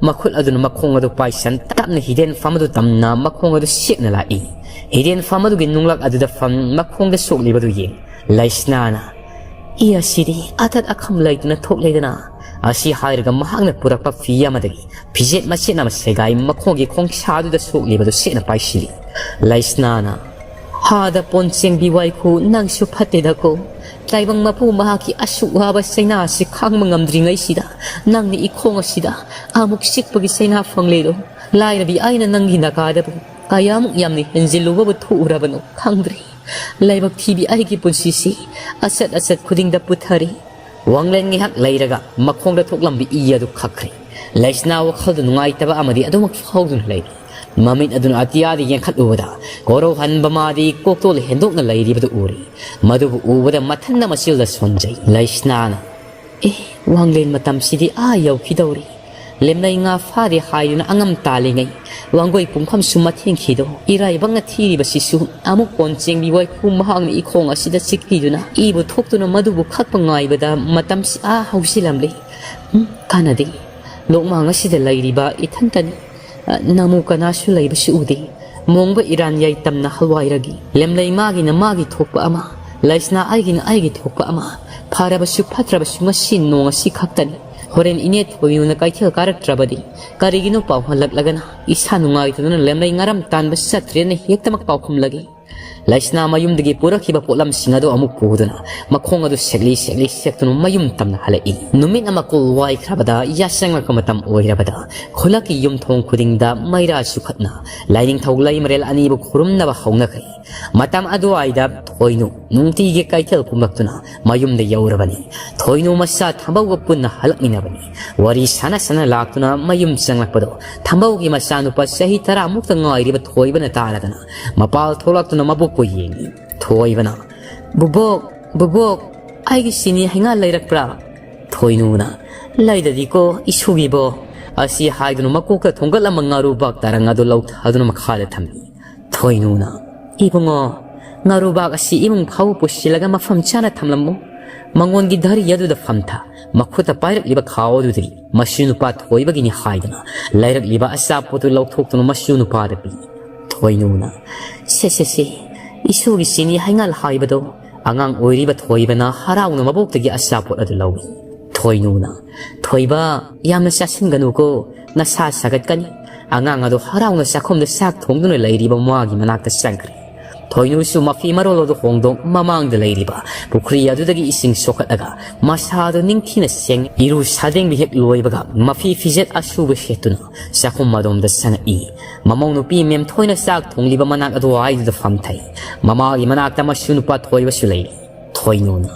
ꯃꯈꯨꯠ ꯑꯗꯨꯅ ꯃꯈꯣꯡ ꯑꯗꯨ ꯄꯥꯏꯁꯟ ꯇꯞꯅ ꯍꯤꯗꯦꯟꯐꯝ ꯑꯗꯨ ꯇꯝꯅ ꯃꯈꯣꯡ ꯑꯗꯨ ꯁꯦꯛꯅ ꯂꯥꯛꯏ꯫ ꯍꯤꯗꯦꯟꯐꯝ ꯑꯗꯨꯒꯤ ꯅꯨꯡꯂꯛ ꯑꯗꯨꯗ ꯐꯝ ꯃꯈꯣꯡꯗ ꯁꯣꯛꯂꯤꯕꯗꯨ ꯌꯦꯡ ꯂꯩꯁꯅꯥꯅ, "ꯏ ꯑꯁꯤꯗꯤ ꯑꯇꯠ ꯑꯈꯝ ꯂꯩꯇꯅ ꯊꯣꯛꯂꯦꯗꯅ?" ꯑꯁꯤ ꯍꯥꯏꯔꯒ ꯃꯍꯥꯛꯅ ꯄꯨꯔꯛꯄ ꯐꯤ ꯑꯃꯗꯒꯤ ꯐꯤꯖꯦꯠ ꯃꯆꯦꯠ ꯑꯃ ꯁꯦꯒꯥꯏ ꯃꯈꯣꯡꯒꯤ ꯈꯣꯡꯁꯥ ꯑꯗꯨꯗ ꯁꯣꯛꯂꯤꯕꯗꯨ ꯁꯦꯛꯅ ꯄꯥꯏꯁꯤꯜꯂꯤ꯫ ꯂꯩꯁꯅꯥꯅ, "ꯍꯥꯗ ꯄꯣꯟ ꯆꯦꯡꯕꯤ ꯋꯥꯏꯈꯨ, ꯅꯪꯁꯨ ꯐꯠꯇꯦꯗꯀꯣ꯫ ꯇꯥꯏꯕꯪ ꯃꯄꯨ ꯃꯍꯥꯛꯀꯤ ꯑꯁꯨꯛ ꯋꯥꯕ ꯆꯩꯅꯥ ꯑꯁꯤ ꯈꯥꯡꯕ ꯉꯝꯗ꯭ꯔꯤꯉꯩꯁꯤꯗ ꯅꯪꯅ ꯏꯈꯣꯡ ꯑꯁꯤꯗ ꯑꯃꯨꯛ ꯆꯤꯛꯄꯒꯤ ꯆꯩꯅꯥ ꯐꯪꯂꯦꯗꯣ꯫ ꯂꯥꯏꯔꯕꯤ ꯑꯩꯅ ꯅꯪꯒꯤ ꯅꯥꯀꯥꯗꯕꯨ ꯀꯌꯥꯃꯨꯛ ꯌꯥꯝꯅ ꯍꯦꯟꯖꯤꯜꯂꯨꯕꯕꯨ ꯊꯣꯛꯎꯔꯕꯅꯣ ꯈꯪꯗ꯭ꯔꯦ꯫ ꯂꯥꯏꯕꯛ ꯊꯤꯕꯤ ꯑꯩꯒꯤ ꯄꯨꯟꯁꯤꯁꯤ ꯑꯆꯠ ꯑꯆꯠ ꯈꯨꯗꯤꯡꯗ ꯄꯨꯊꯔꯤ꯫" ꯋꯥꯡꯂꯦꯟ ꯉꯥꯏꯍꯥꯛ ꯂꯩꯔꯒ ꯃꯈꯣꯡꯗ ꯊꯣꯛꯂꯝꯕ ꯏ ꯑꯗꯨ ꯈꯛꯈ꯭ꯔꯦ꯫ ꯂꯩꯁꯅꯥ ꯋꯥꯈꯜꯗ ꯅꯨꯡꯉꯥꯏꯇꯕ ꯑꯃꯗꯤ ꯑꯗꯨꯃꯛ ꯐꯥꯎꯗꯨꯅ ꯂꯩꯔꯤ꯫ ꯃꯃꯤꯠ ꯑꯗꯨꯅ ꯑꯇꯤꯌꯥꯗ ꯌꯦꯡꯈꯠꯂꯨꯕꯗ ꯀꯣꯔꯧꯍꯟꯕ ꯃꯥꯗꯤ ꯀꯣꯛꯇꯣꯜ ꯍꯦꯟꯗꯣꯛꯅ ꯂꯩꯔꯤꯕꯗꯨ ꯎꯔꯤ꯫ ꯃꯗꯨꯕꯨ ꯎꯕꯗ ꯃꯊꯟꯅ ꯃꯆꯤꯜꯗ ꯁꯣꯟꯖꯩ꯫ ꯂꯩꯁꯅꯥꯅ, "ꯑꯦ, ꯋꯥꯡꯂꯦꯟ ꯃꯇꯝꯁꯤꯗꯤ ꯑꯥ ꯌꯧꯈꯤꯗꯧꯔꯤ꯫ ꯂꯦꯝꯂꯩ ꯉꯥ ꯐꯥꯔꯦ ꯍꯥꯏꯗꯨꯅ ꯑꯉꯝ ꯇꯥꯜꯂꯤꯉꯩ ꯋꯥꯡꯒꯣꯏ ꯄꯨꯡꯐꯝꯁꯨ ꯃꯊꯦꯡꯈꯤꯗꯣ꯫ ꯏꯔꯥꯏꯕꯛꯅ ꯊꯤꯔꯤꯕꯁꯤꯁꯨ ꯑꯃꯨꯛ ꯄꯣꯟ ꯆꯦꯡꯕꯤ ꯋꯥꯏꯈꯨ ꯃꯍꯥꯛꯅ ꯏꯈꯣꯡ ꯑꯁꯤꯗ ꯆꯤꯛꯄꯤꯗꯨꯅ ꯏꯕꯨ ꯊꯣꯛꯇꯨꯅ ꯃꯗꯨꯕꯨ ꯈꯛꯄ ꯉꯥꯏꯕꯗ ꯃꯇꯝꯁꯤ ꯑꯥ ꯍꯧꯖꯤꯜꯂꯝꯂꯦ꯫ ꯎꯝ, ꯀꯥꯟꯅꯗꯦ꯫ ꯂꯣꯛꯃꯥꯡ ꯑꯁꯤꯗ ꯂꯩꯔꯤꯕ ꯏꯊꯟꯇꯅꯤ꯫ ꯑ, ꯅꯃꯨ ꯀꯅꯥꯁꯨ ꯂꯩꯕꯁꯨ ꯎꯗꯦ꯫ ꯃꯣꯡꯕ ꯏꯔꯥꯟ ꯌꯥꯏꯇꯝꯅ ꯍꯜꯋꯥꯏꯔꯒꯤ ꯂꯦꯝꯂꯩ ꯃꯥꯒꯤꯅ ꯃꯥꯒꯤ ꯊꯣꯛꯄ ꯑꯃ, ꯂꯩꯁꯅꯥ ꯑꯩꯒꯤꯅ ꯑꯩꯒꯤ ꯊꯣꯛꯄ ꯑꯃ꯫ ꯐꯔꯕꯁꯨ ꯐꯠꯇ꯭ꯔꯕꯁꯨ ꯉꯁꯤ ꯅꯣꯡ ꯑꯁꯤ ꯈꯛꯇꯅꯤ꯫ ꯍꯣꯔꯦꯟ ꯏꯅꯦ ꯊꯣꯏꯅꯨꯅ ꯀꯩꯊꯦꯜ ꯀꯥꯔꯛꯇ꯭ꯔꯕꯗꯤ ꯀꯔꯤꯒꯤꯅꯣ ꯄꯥꯎ ꯍꯜꯂꯛꯂꯒꯅ ꯏꯁꯥ ꯅꯨꯡꯉꯥꯏꯇꯗꯨꯅ ꯂꯦꯝꯂꯩ ꯉꯥꯔꯝ ꯇꯥꯟꯕ ꯆꯠꯇ꯭ꯔꯦꯅ ꯍꯦꯛꯇꯃꯛ ꯄꯥꯎꯈꯨꯝꯂꯒꯦ꯫ ꯂꯩꯁꯅꯥ ꯃꯌꯨꯝꯗꯒꯤ ꯄꯨꯔꯛꯈꯤꯕ ꯄꯣꯠꯂꯝꯁꯤꯡ ꯑꯗꯨ ꯑꯃꯨꯛ ꯄꯨꯗꯨꯅ ꯃꯈꯣꯡ ꯑꯗꯨ ꯁꯦꯛꯂꯤ ꯁꯦꯛꯂꯤ ꯁꯦꯛꯇꯨꯅ ꯃꯌꯨꯝ ꯇꯝꯅ ꯍꯜꯂꯛꯏ꯫ ꯅꯨꯃꯤꯠ ꯑꯃ ꯀꯨꯜ ꯋꯥꯏꯈ꯭ꯔꯕꯗ ꯌꯥꯆꯪꯂꯛꯄ ꯃꯇꯝ ꯑꯣꯏꯔꯕꯗ ꯈꯨꯜꯂꯛꯀꯤ ꯌꯨꯝꯊꯣꯡ ꯈꯨꯗꯤꯡꯗ ꯃꯩꯔꯥ ꯆꯨꯈꯠꯅ ꯂꯥꯏꯅꯤꯡꯊꯧ ꯂꯩꯃꯔꯦꯜ ꯑꯅꯤꯕꯨ ꯈꯨꯔꯨꯝꯅꯕ ꯍꯧꯅꯈ꯭ꯔꯦ꯫ ꯃꯇꯝ ꯑꯗꯨꯋꯥꯏꯗ ꯊꯣꯏꯅꯨ ꯅꯨꯡꯇꯤꯒꯤ ꯀꯩꯊꯦꯜ ꯀꯨꯝꯂꯛꯇꯨꯅ ꯃꯌꯨꯝꯗ ꯌꯧꯔꯕꯅꯤ꯫ ꯊꯣꯏꯅꯨ ꯃꯆꯥ ꯊꯝꯕꯧꯒ ꯄꯨꯟꯅ ꯍꯜꯂꯛꯃꯤꯟꯅꯕꯅꯤ꯫ ꯋꯥꯔꯤ ꯁꯥꯟꯅ ꯁꯥꯟꯅ ꯂꯥꯛꯇꯨꯅ ꯃꯌꯨꯝ ꯆꯪꯂꯛꯄꯗꯣ ꯊꯝꯕꯧꯒꯤ ꯃꯆꯥꯅꯨꯄꯥ ꯆꯍꯤ ꯇꯔꯥꯃꯨꯛꯇ ꯉꯥꯏꯔꯤꯕ ꯊꯣꯏꯕꯅ ꯇꯥꯔꯗꯅ ꯃꯄꯥꯜ ꯊꯣꯛꯂꯛꯇꯨꯅ ꯃꯕꯣꯛꯄꯨ ꯌꯦꯡꯉꯤ꯫ ꯊꯣꯏꯕꯅ, "ꯕꯨꯕꯣꯛ, ꯕꯨꯕꯣꯛ, ꯑꯩꯒꯤ ꯆꯤꯅꯤ ꯍꯩꯉꯥ ꯂꯩꯔꯛꯄ꯭ꯔꯥ?" ꯊꯣꯏꯅꯨꯅ, "ꯂꯩꯗꯗꯤꯀꯣ, ꯏꯁꯨꯒꯤꯕꯣ?" ꯑꯁꯤ ꯍꯥꯏꯗꯨꯅ ꯃꯀꯣꯛꯇ ꯊꯣꯡꯒꯠꯂꯝꯕ ꯉꯥꯔꯨꯕꯥꯛ ꯇꯔꯪ ꯑꯗꯨ ꯂꯧꯊꯗꯨꯅ ꯃꯈꯥꯗ ꯊꯝꯃꯤ꯫ ꯊꯣꯏꯅꯨꯅ, "ꯏꯕꯨꯡꯉꯣ, "ꯉꯥꯔꯨꯕꯥꯛ ꯑꯁꯤ ꯏꯃꯨꯡ ꯐꯥꯎꯕ ꯄꯨꯁꯤꯜꯂꯒ ꯃꯐꯝ ꯆꯥꯅ ꯊꯝꯂꯝꯃꯨ꯫ ꯃꯉꯣꯟꯒꯤ ꯙꯔꯤ ꯑꯗꯨꯗ ꯐꯝꯊ꯫ ꯃꯈꯨꯠꯇ ꯄꯥꯏꯔꯛꯂꯤꯕ ꯈꯥꯎ ꯑꯗꯨꯗꯒꯤ ꯃꯁꯨ ꯅꯨꯄꯥ ꯊꯣꯏꯕꯒꯤꯅꯤ ꯍꯥꯏꯗꯨꯅ ꯂꯩꯔꯛꯂꯤꯕ ꯑꯆꯥꯄꯣꯠꯇꯨ ꯂꯧꯊꯣꯛꯇꯨꯅ ꯃꯁꯨ ꯅꯨꯄꯥꯗ ꯄꯤ꯫" ꯊꯣꯏꯅꯨꯅ, "ꯁꯦ, ꯁꯦ, ꯁꯦ, ꯏꯁꯨꯒꯤ ꯆꯤꯅꯤ ꯍꯩꯉꯥꯜ ꯍꯥꯏꯕꯗꯣ꯫" ꯑꯉꯥꯡ ꯑꯣꯏꯔꯤꯕ ꯊꯣꯏꯕꯅ ꯍꯔꯥꯎꯅ ꯃꯕꯣꯛꯇꯒꯤ ꯑꯆꯥꯄꯣꯠ ꯑꯗꯨ ꯂꯧꯏ꯫ ꯊꯣꯏꯅꯨꯅ, "ꯊꯣꯏꯕ, ꯌꯥꯝꯅ ꯆꯥꯁꯤꯟꯒꯅꯨꯀꯣ, ꯅꯁꯥ ꯁꯥꯒꯠꯀꯅꯤ꯫" ꯑꯉꯥꯡ ꯑꯗꯨ ꯍꯔꯥꯎꯅ ꯆꯥꯛꯈꯨꯝꯗ ꯆꯥꯛ ꯊꯣꯡꯗꯨꯅ ꯂꯩꯔꯤꯕ ꯃꯃꯥꯒꯤ ꯃꯅꯥꯛꯇ ꯆꯪꯈ꯭ꯔꯦ꯫ ꯊꯣꯏꯅꯨꯁꯨ ꯃꯐꯤ ꯃꯔꯣꯜ ꯑꯗꯨ ꯍꯣꯡꯗꯣꯛ, ꯃꯃꯥꯡꯗ ꯂꯩꯔꯤꯕ ꯄꯨꯈ꯭ꯔꯤ ꯑꯗꯨꯗꯒꯤ ꯏꯁꯤꯡ ꯁꯣꯛꯀꯠꯂꯒ ꯃꯁꯥꯗꯨ ꯅꯤꯡꯊꯤꯅ ꯁꯦꯡ, ꯏꯔꯨ ꯁꯥꯗꯦꯡꯕ ꯍꯦꯛ ꯂꯣꯏꯕꯒ ꯃꯐꯤ ꯐꯤꯖꯦꯠ ꯑꯁꯨꯕ ꯁꯦꯠꯇꯨꯅ ꯆꯥꯛꯈꯨꯝ ꯑꯗꯣꯝꯗ ꯆꯪꯉꯛꯏ꯫ ꯃꯃꯧ ꯅꯨꯄꯤ ꯃꯦꯝꯊꯣꯏꯅ ꯆꯥꯛ ꯊꯣꯡꯂꯤꯕ ꯃꯅꯥꯛ ꯑꯗꯨꯋꯥꯏꯗꯨꯗ ꯐꯝꯊꯩ꯫ ꯃꯃꯥꯒꯤ ꯃꯅꯥꯛꯇ ꯃꯁꯨ ꯅꯨꯄꯥ ꯊꯣꯏꯕꯁꯨ ꯂꯩꯔꯤ꯫ ꯊꯣꯏꯅꯨꯅ,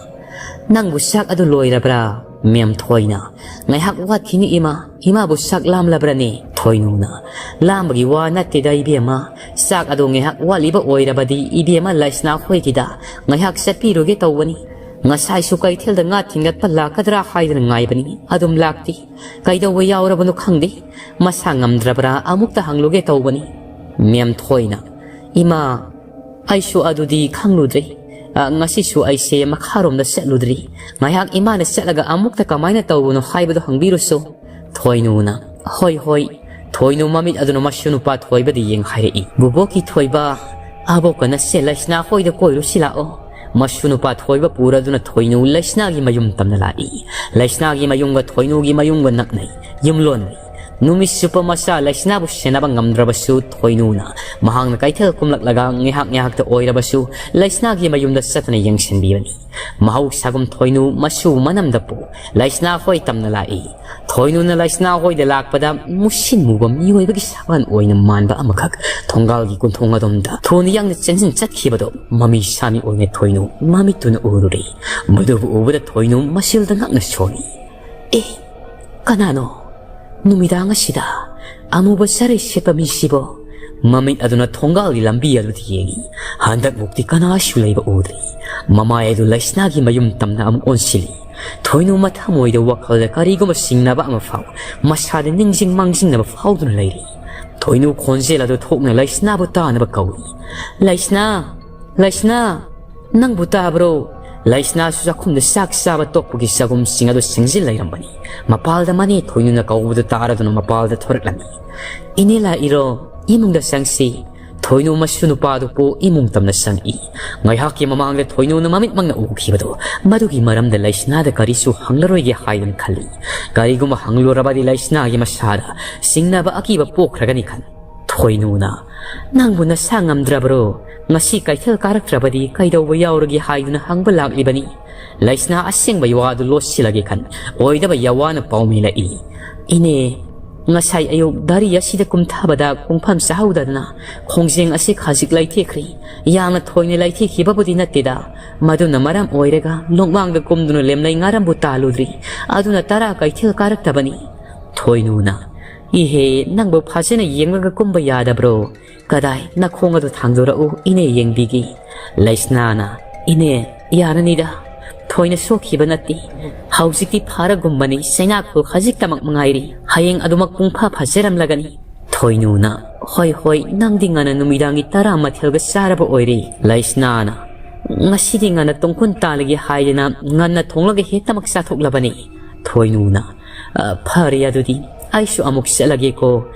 "ꯅꯪꯕꯨ ꯆꯥꯛ ꯑꯗꯨ ꯂꯣꯏꯔꯕ꯭ꯔꯥ?" ꯃꯦꯝꯊꯣꯏꯅ, "ꯉꯥꯏꯍꯥꯛ ꯋꯥꯠꯈꯤꯅꯤ ꯏꯃꯥ, ꯏꯃꯥꯕꯨ ꯆꯥꯛ ꯂꯥꯝꯂꯕ꯭ꯔꯅꯦ?" ꯊꯣꯏꯅꯨꯅ, "ꯂꯥꯝꯕꯒꯤ ꯋꯥ ꯅꯠꯇꯦꯗ ꯏꯕꯦꯝꯃ, ꯆꯥꯛ ꯑꯗꯨ ꯉꯥꯏꯍꯥꯛ ꯋꯥꯠꯂꯤꯕ ꯑꯣꯏꯔꯕꯗꯤ ꯏꯕꯦꯝꯃ ꯂꯩꯁꯅꯥ ꯍꯣꯏꯒꯤꯗ ꯉꯥꯏꯍꯥꯛ ꯆꯠꯄꯤꯔꯨꯒꯦ ꯇꯧꯕꯅꯤ꯫ ꯉꯁꯥꯏꯁꯨ ꯀꯩꯊꯦꯜꯗ ꯉꯥ ꯊꯤꯟꯒꯠꯄ ꯂꯥꯛꯀꯗ꯭ꯔꯥ ꯍꯥꯏꯗꯨꯅ ꯉꯥꯏꯕꯅꯤ, ꯑꯗꯨꯝ ꯂꯥꯛꯇꯦ꯫ ꯀꯩꯗꯧꯕ ꯌꯥꯎꯔꯕꯅꯣ ꯈꯪꯗꯦ, ꯃꯁꯥ ꯉꯝꯗ꯭ꯔꯕ꯭ꯔꯥ ꯑꯃꯨꯛꯇ ꯍꯪꯂꯨꯒꯦ ꯇꯧꯕꯅꯤ꯫" ꯃꯦꯝꯊꯣꯏꯅ, "ꯏꯃꯥ, ꯑꯩꯁꯨ ꯑꯗꯨꯗꯤ ꯈꯪꯂꯨꯗ꯭ꯔꯦ꯫ ꯑ, ꯉꯁꯤꯁꯨ ꯑꯩꯁꯦ ꯃꯈꯥꯔꯣꯝꯗ ꯆꯠꯂꯨꯗ꯭ꯔꯤ꯫ ꯉꯥꯏꯍꯥꯛ ꯏꯃꯥꯅ ꯆꯠꯂꯒ ꯑꯃꯨꯛꯇ ꯀꯃꯥꯏꯅ ꯇꯧꯕꯅꯣ ꯍꯥꯏꯕꯗꯣ ꯍꯪꯕꯤꯔꯨꯁꯨ꯫" ꯊꯣꯏꯅꯨꯅ, "ꯍꯣꯏ, ꯍꯣꯏ꯫" ꯊꯣꯏꯅꯨ ꯃꯃꯤꯠ ꯑꯗꯨꯅ ꯃꯁꯨ ꯅꯨꯄꯥ ꯊꯣꯏꯕꯗ ꯌꯦꯡ ꯍꯥꯏꯔꯛꯏ, "ꯕꯨꯕꯣꯛꯀꯤ ꯊꯣꯏꯕ, ꯑꯕꯣꯛꯀ ꯅꯆꯦ ꯂꯩꯁꯅꯥ ꯍꯣꯏꯗ ꯀꯣꯏꯔꯨꯁꯤ ꯂꯥꯛꯑꯣ꯫" ꯃꯁꯨ ꯅꯨꯄꯥ ꯊꯣꯏꯕ ꯄꯨꯔꯗꯨꯅ ꯊꯣꯏꯅꯨ ꯂꯩꯁꯅꯥꯒꯤ ꯃꯌꯨꯝ ꯇꯝꯅ ꯂꯥꯛꯏ꯫ ꯂꯩꯁꯅꯥꯒꯤ ꯃꯌꯨꯝꯒ ꯊꯣꯏꯅꯨꯒꯤ ꯃꯌꯨꯝꯒ ꯅꯛꯅꯩ꯫ ꯌꯨꯝꯂꯣꯟꯅꯩ꯫ ꯅꯨꯃꯤꯠ ꯆꯨꯞꯄ ꯃꯆꯥ ꯂꯩꯁꯅꯥꯕꯨ ꯁꯦꯟꯅꯕ ꯉꯝꯗ꯭ꯔꯕꯁꯨ ꯊꯣꯏꯅꯨꯅ ꯃꯍꯥꯛꯅ ꯀꯩꯊꯦꯜ ꯀꯨꯝꯂꯛꯂꯒ ꯉꯥꯏꯍꯥꯛ ꯉꯥꯏꯍꯥꯛꯇ ꯑꯣꯏꯔꯕꯁꯨ ꯂꯩꯁꯅꯥꯒꯤ ꯃꯌꯨꯝꯗ ꯆꯠꯇꯨꯅ ꯌꯦꯡꯁꯤꯟꯕꯤꯕꯅꯤ꯫ ꯃꯍꯧꯁꯥꯒꯨꯝ ꯊꯣꯏꯅꯨ ꯃꯁꯨ ꯃꯅꯝꯗ ꯄꯨ ꯂꯩꯁꯅꯥ ꯍꯣꯏ ꯇꯝꯅ ꯂꯥꯛꯏ꯫ ꯊꯣꯏꯅꯨꯅ ꯂꯩꯁꯅꯥ ꯍꯣꯏꯗ ꯂꯥꯛꯄꯗ ꯃꯨꯁꯤꯟ ꯃꯨꯕ ꯃꯤꯑꯣꯏꯕꯒꯤ ꯁꯥꯕꯥꯟ ꯑꯣꯏꯅ ꯃꯥꯟꯕ ꯑꯃꯈꯛ ꯊꯣꯡꯒꯥꯜꯒꯤ ꯀꯣꯟꯊꯣꯡ ꯑꯗꯣꯝꯗ ꯊꯨꯅ ꯌꯥꯡꯅ ꯆꯦꯟꯁꯤꯟ ꯆꯠꯈꯤꯕꯗꯣ ꯃꯃꯤ ꯁꯥꯃꯤ ꯑꯣꯏꯅ ꯊꯣꯏꯅꯨ ꯃꯃꯤꯠꯇꯨꯅ ꯎꯔꯨꯔꯦ꯫ ꯃꯗꯨꯕꯨ ꯎꯕꯗ ꯊꯣꯏꯅꯨ ꯃꯁꯤꯜꯗ ꯉꯛꯅ ꯁꯣꯜꯂꯤ꯫ "ꯑꯦ, ꯀꯅꯥꯅꯣ ꯅꯨꯃꯤꯗꯥꯡ ꯑꯁꯤꯗ ꯑꯃꯨꯕ ꯆꯔꯩ ꯁꯦꯠꯄ ꯃꯤꯁꯤꯕꯣ?" ꯃꯃꯤꯠ ꯑꯗꯨꯅ ꯊꯣꯡꯒꯥꯜꯒꯤ ꯂꯝꯕꯤ ꯑꯗꯨꯗ ꯌꯦꯡꯏ꯫ ꯍꯟꯗꯛꯃꯨꯛꯇꯤ ꯀꯅꯥꯁꯨ ꯂꯩꯕ ꯎꯗ꯭ꯔꯤ꯫ ꯃꯃꯥꯏ ꯑꯗꯨ ꯂꯩꯁꯅꯥꯒꯤ ꯃꯌꯨꯝ ꯇꯝꯅ ꯑꯃꯨꯛ ꯑꯣꯟꯁꯤꯜꯂꯤ꯫ ꯊꯣꯏꯅꯨ ꯃꯊꯃꯣꯏꯗ ꯋꯥꯈꯜꯗ ꯀꯔꯤꯒꯨꯝꯕ ꯆꯤꯡꯅꯕ ꯑꯃ ꯐꯥꯎ, ꯃꯁꯥꯗ ꯅꯤꯡꯁꯤꯡ ꯃꯥꯡꯖꯤꯡꯅꯕ ꯐꯥꯎꯗꯨꯅ ꯂꯩꯔꯤ꯫ ꯊꯣꯏꯅꯨ ꯈꯣꯟꯖꯦꯜ ꯑꯗꯨ ꯊꯣꯛꯅ ꯂꯩꯁꯅꯥꯕꯨ ꯇꯥꯅꯕ ꯀꯧꯏ꯫ "ꯂꯩꯁꯅꯥ!" "ꯂꯩꯁꯅꯥ, ꯅꯪꯕꯨ ꯇꯥꯕ꯭ꯔꯣ?" ꯂꯩꯁꯅꯥꯁꯨ ꯆꯥꯛꯈꯨꯝꯗ ꯆꯥꯛ ꯆꯥꯕ ꯇꯣꯛꯄꯒꯤ ꯆꯒꯨꯝꯁꯤꯡ ꯑꯗꯨ ꯁꯦꯡꯖꯤꯜ ꯂꯩꯔꯝꯕꯅꯤ꯫ ꯃꯄꯥꯜꯗ ꯃꯅꯦ ꯊꯣꯏꯅꯨꯅ ꯀꯧꯕꯗꯨ ꯇꯥꯔꯗꯨꯅ ꯃꯄꯥꯜꯗ ꯊꯣꯔꯛꯂꯝꯃꯤ꯫ "ꯏꯅꯦ ꯂꯥꯛꯏꯔꯣ? ꯏꯃꯨꯡꯗ ꯆꯪꯁꯤ꯫" ꯊꯣꯏꯅꯨ ꯃꯁꯨ ꯅꯨꯄꯥꯗꯨ ꯄꯣ ꯏꯃꯨꯡ ꯇꯝꯅ ꯆꯪꯉꯛꯏ꯫ ꯉꯥꯏꯍꯥꯛꯀꯤ ꯃꯃꯥꯡꯗ ꯊꯣꯏꯅꯨꯅ ꯃꯃꯤꯠꯃꯛꯅ ꯎꯈꯤꯕꯗꯨ, ꯃꯗꯨꯒꯤ ꯃꯔꯝꯗ ꯂꯩꯁꯅꯥꯗ ꯀꯔꯤꯁꯨ ꯍꯪꯂꯔꯣꯏꯒꯦ ꯍꯥꯏꯗꯨꯅ ꯈꯜꯂꯤ꯫ ꯀꯔꯤꯒꯨꯝꯕ ꯍꯪꯂꯨꯔꯕꯗꯤ ꯂꯩꯁꯅꯥꯒꯤ ꯃꯁꯥꯗ ꯆꯤꯡꯅꯕ ꯑꯀꯤꯕ ꯄꯣꯛꯈ꯭ꯔꯒꯅꯤ ꯈꯟ꯫ ꯊꯣꯏꯅꯨꯅ, "ꯅꯪꯕꯨ ꯅꯁꯥ ꯉꯝꯗ꯭ꯔꯕ꯭ꯔꯣ? ꯉꯁꯤ ꯀꯩꯊꯦꯜ ꯀꯥꯔꯛꯇ꯭ꯔꯕꯗꯤ ꯀꯩꯗꯧꯕ ꯌꯥꯎꯔꯒꯦ ꯍꯥꯏꯗꯨꯅ ꯍꯪꯕ ꯂꯥꯛꯂꯤꯕꯅꯤ꯫" ꯂꯩꯁꯅꯥ ꯑꯁꯦꯡꯕ ꯋꯥꯗꯨ ꯂꯣꯠꯁꯤꯜꯂꯒꯦ ꯈꯟ ꯑꯣꯏꯗꯕ ꯌꯥꯋꯥꯅ ꯄꯥꯎꯃꯤꯂꯛꯏ꯫ "ꯏꯅꯦ, ꯉꯁꯥꯏ ꯑꯌꯨꯛ ꯒꯥꯔꯤ ꯑꯁꯤꯗ ꯀꯨꯝꯊꯕꯗ ꯈꯣꯡꯐꯝ ꯆꯥꯍꯧꯗꯗꯅ ꯈꯣꯡꯖꯦꯡ ꯑꯁꯤ ꯈꯖꯤꯛ ꯂꯩꯊꯦꯛꯈ꯭ꯔꯤ꯫ ꯌꯥꯝꯅ ꯊꯣꯏꯅ ꯂꯩꯊꯦꯛꯈꯤꯕꯕꯨꯗꯤ ꯅꯠꯇꯦꯗ꯫ ꯃꯗꯨꯅ ꯃꯔꯝ ꯑꯣꯏꯔꯒ ꯂꯣꯛꯃꯥꯡꯗ ꯀꯨꯝꯗꯨꯅ ꯂꯦꯝꯂꯩ ꯉꯥꯔꯝꯕꯨ ꯇꯥꯜꯂꯨꯗ꯭ꯔꯤ꯫ ꯑꯗꯨꯅ ꯇꯔꯥ ꯀꯩꯊꯦꯜ ꯀꯥꯔꯛꯇꯕꯅꯤ꯫" ꯊꯣꯏꯅꯨꯅ, "ꯏꯍꯦ, ꯅꯪꯕꯨ ꯐꯖꯅ ꯌꯦꯡꯂꯒ ꯀꯨꯝꯕ ꯌꯥꯗꯕ꯭ꯔꯣ? ꯀꯗꯥꯏ, ꯅꯈꯣꯡ ꯑꯗꯨ ꯊꯥꯡꯗꯣꯔꯛꯎ, ꯏꯅꯦ ꯌꯦꯡꯕꯤꯒꯦ꯫" ꯂꯩꯁꯅꯥꯅ, "ꯏꯅꯦ, ꯌꯥꯔꯅꯤꯗ꯫ ꯊꯣꯏꯅ ꯁꯣꯛꯈꯤꯕ ꯅꯠꯇꯦ꯫ ꯍꯧꯖꯤꯛꯇꯤ ꯐꯔꯒꯨꯝꯕꯅꯤ, ꯆꯩꯅꯥꯈꯨꯜ ꯈꯖꯤꯛꯇꯃꯛ ꯃꯉꯥꯏꯔꯤ꯫ ꯍꯌꯦꯡ ꯑꯗꯨꯃꯛ ꯄꯨꯡꯐꯥ ꯐꯖꯔꯝꯂꯒꯅꯤ꯫" ꯊꯣꯏꯅꯨꯅ, "ꯍꯣꯏ, ꯍꯣꯏ, ꯅꯪꯗꯤ ꯉꯟꯅ ꯅꯨꯃꯤꯗꯥꯡꯒꯤ ꯇꯔꯥ ꯃꯊꯦꯜꯒ ꯆꯥꯔꯕ ꯑꯣꯏꯔꯦ꯫" ꯂꯩꯁꯅꯥꯅ, "ꯉꯁꯤꯗꯤ ꯉꯟꯅ ꯇꯣꯡꯈꯨꯟ ꯇꯥꯜꯂꯒꯦ ꯍꯥꯏꯗꯅ ꯉꯟꯅ ꯊꯣꯡꯂꯒ ꯍꯦꯛꯇꯃꯛ ꯆꯥꯊꯣꯛꯂꯕꯅꯤ꯫" ꯊꯣꯏꯅꯨꯅ, "ꯑ, ꯐꯔꯦ ꯑꯗꯨꯗꯤ, ꯑꯩꯁꯨ ꯑꯃꯨꯛ ꯆꯠꯂꯒꯦꯀꯣ꯫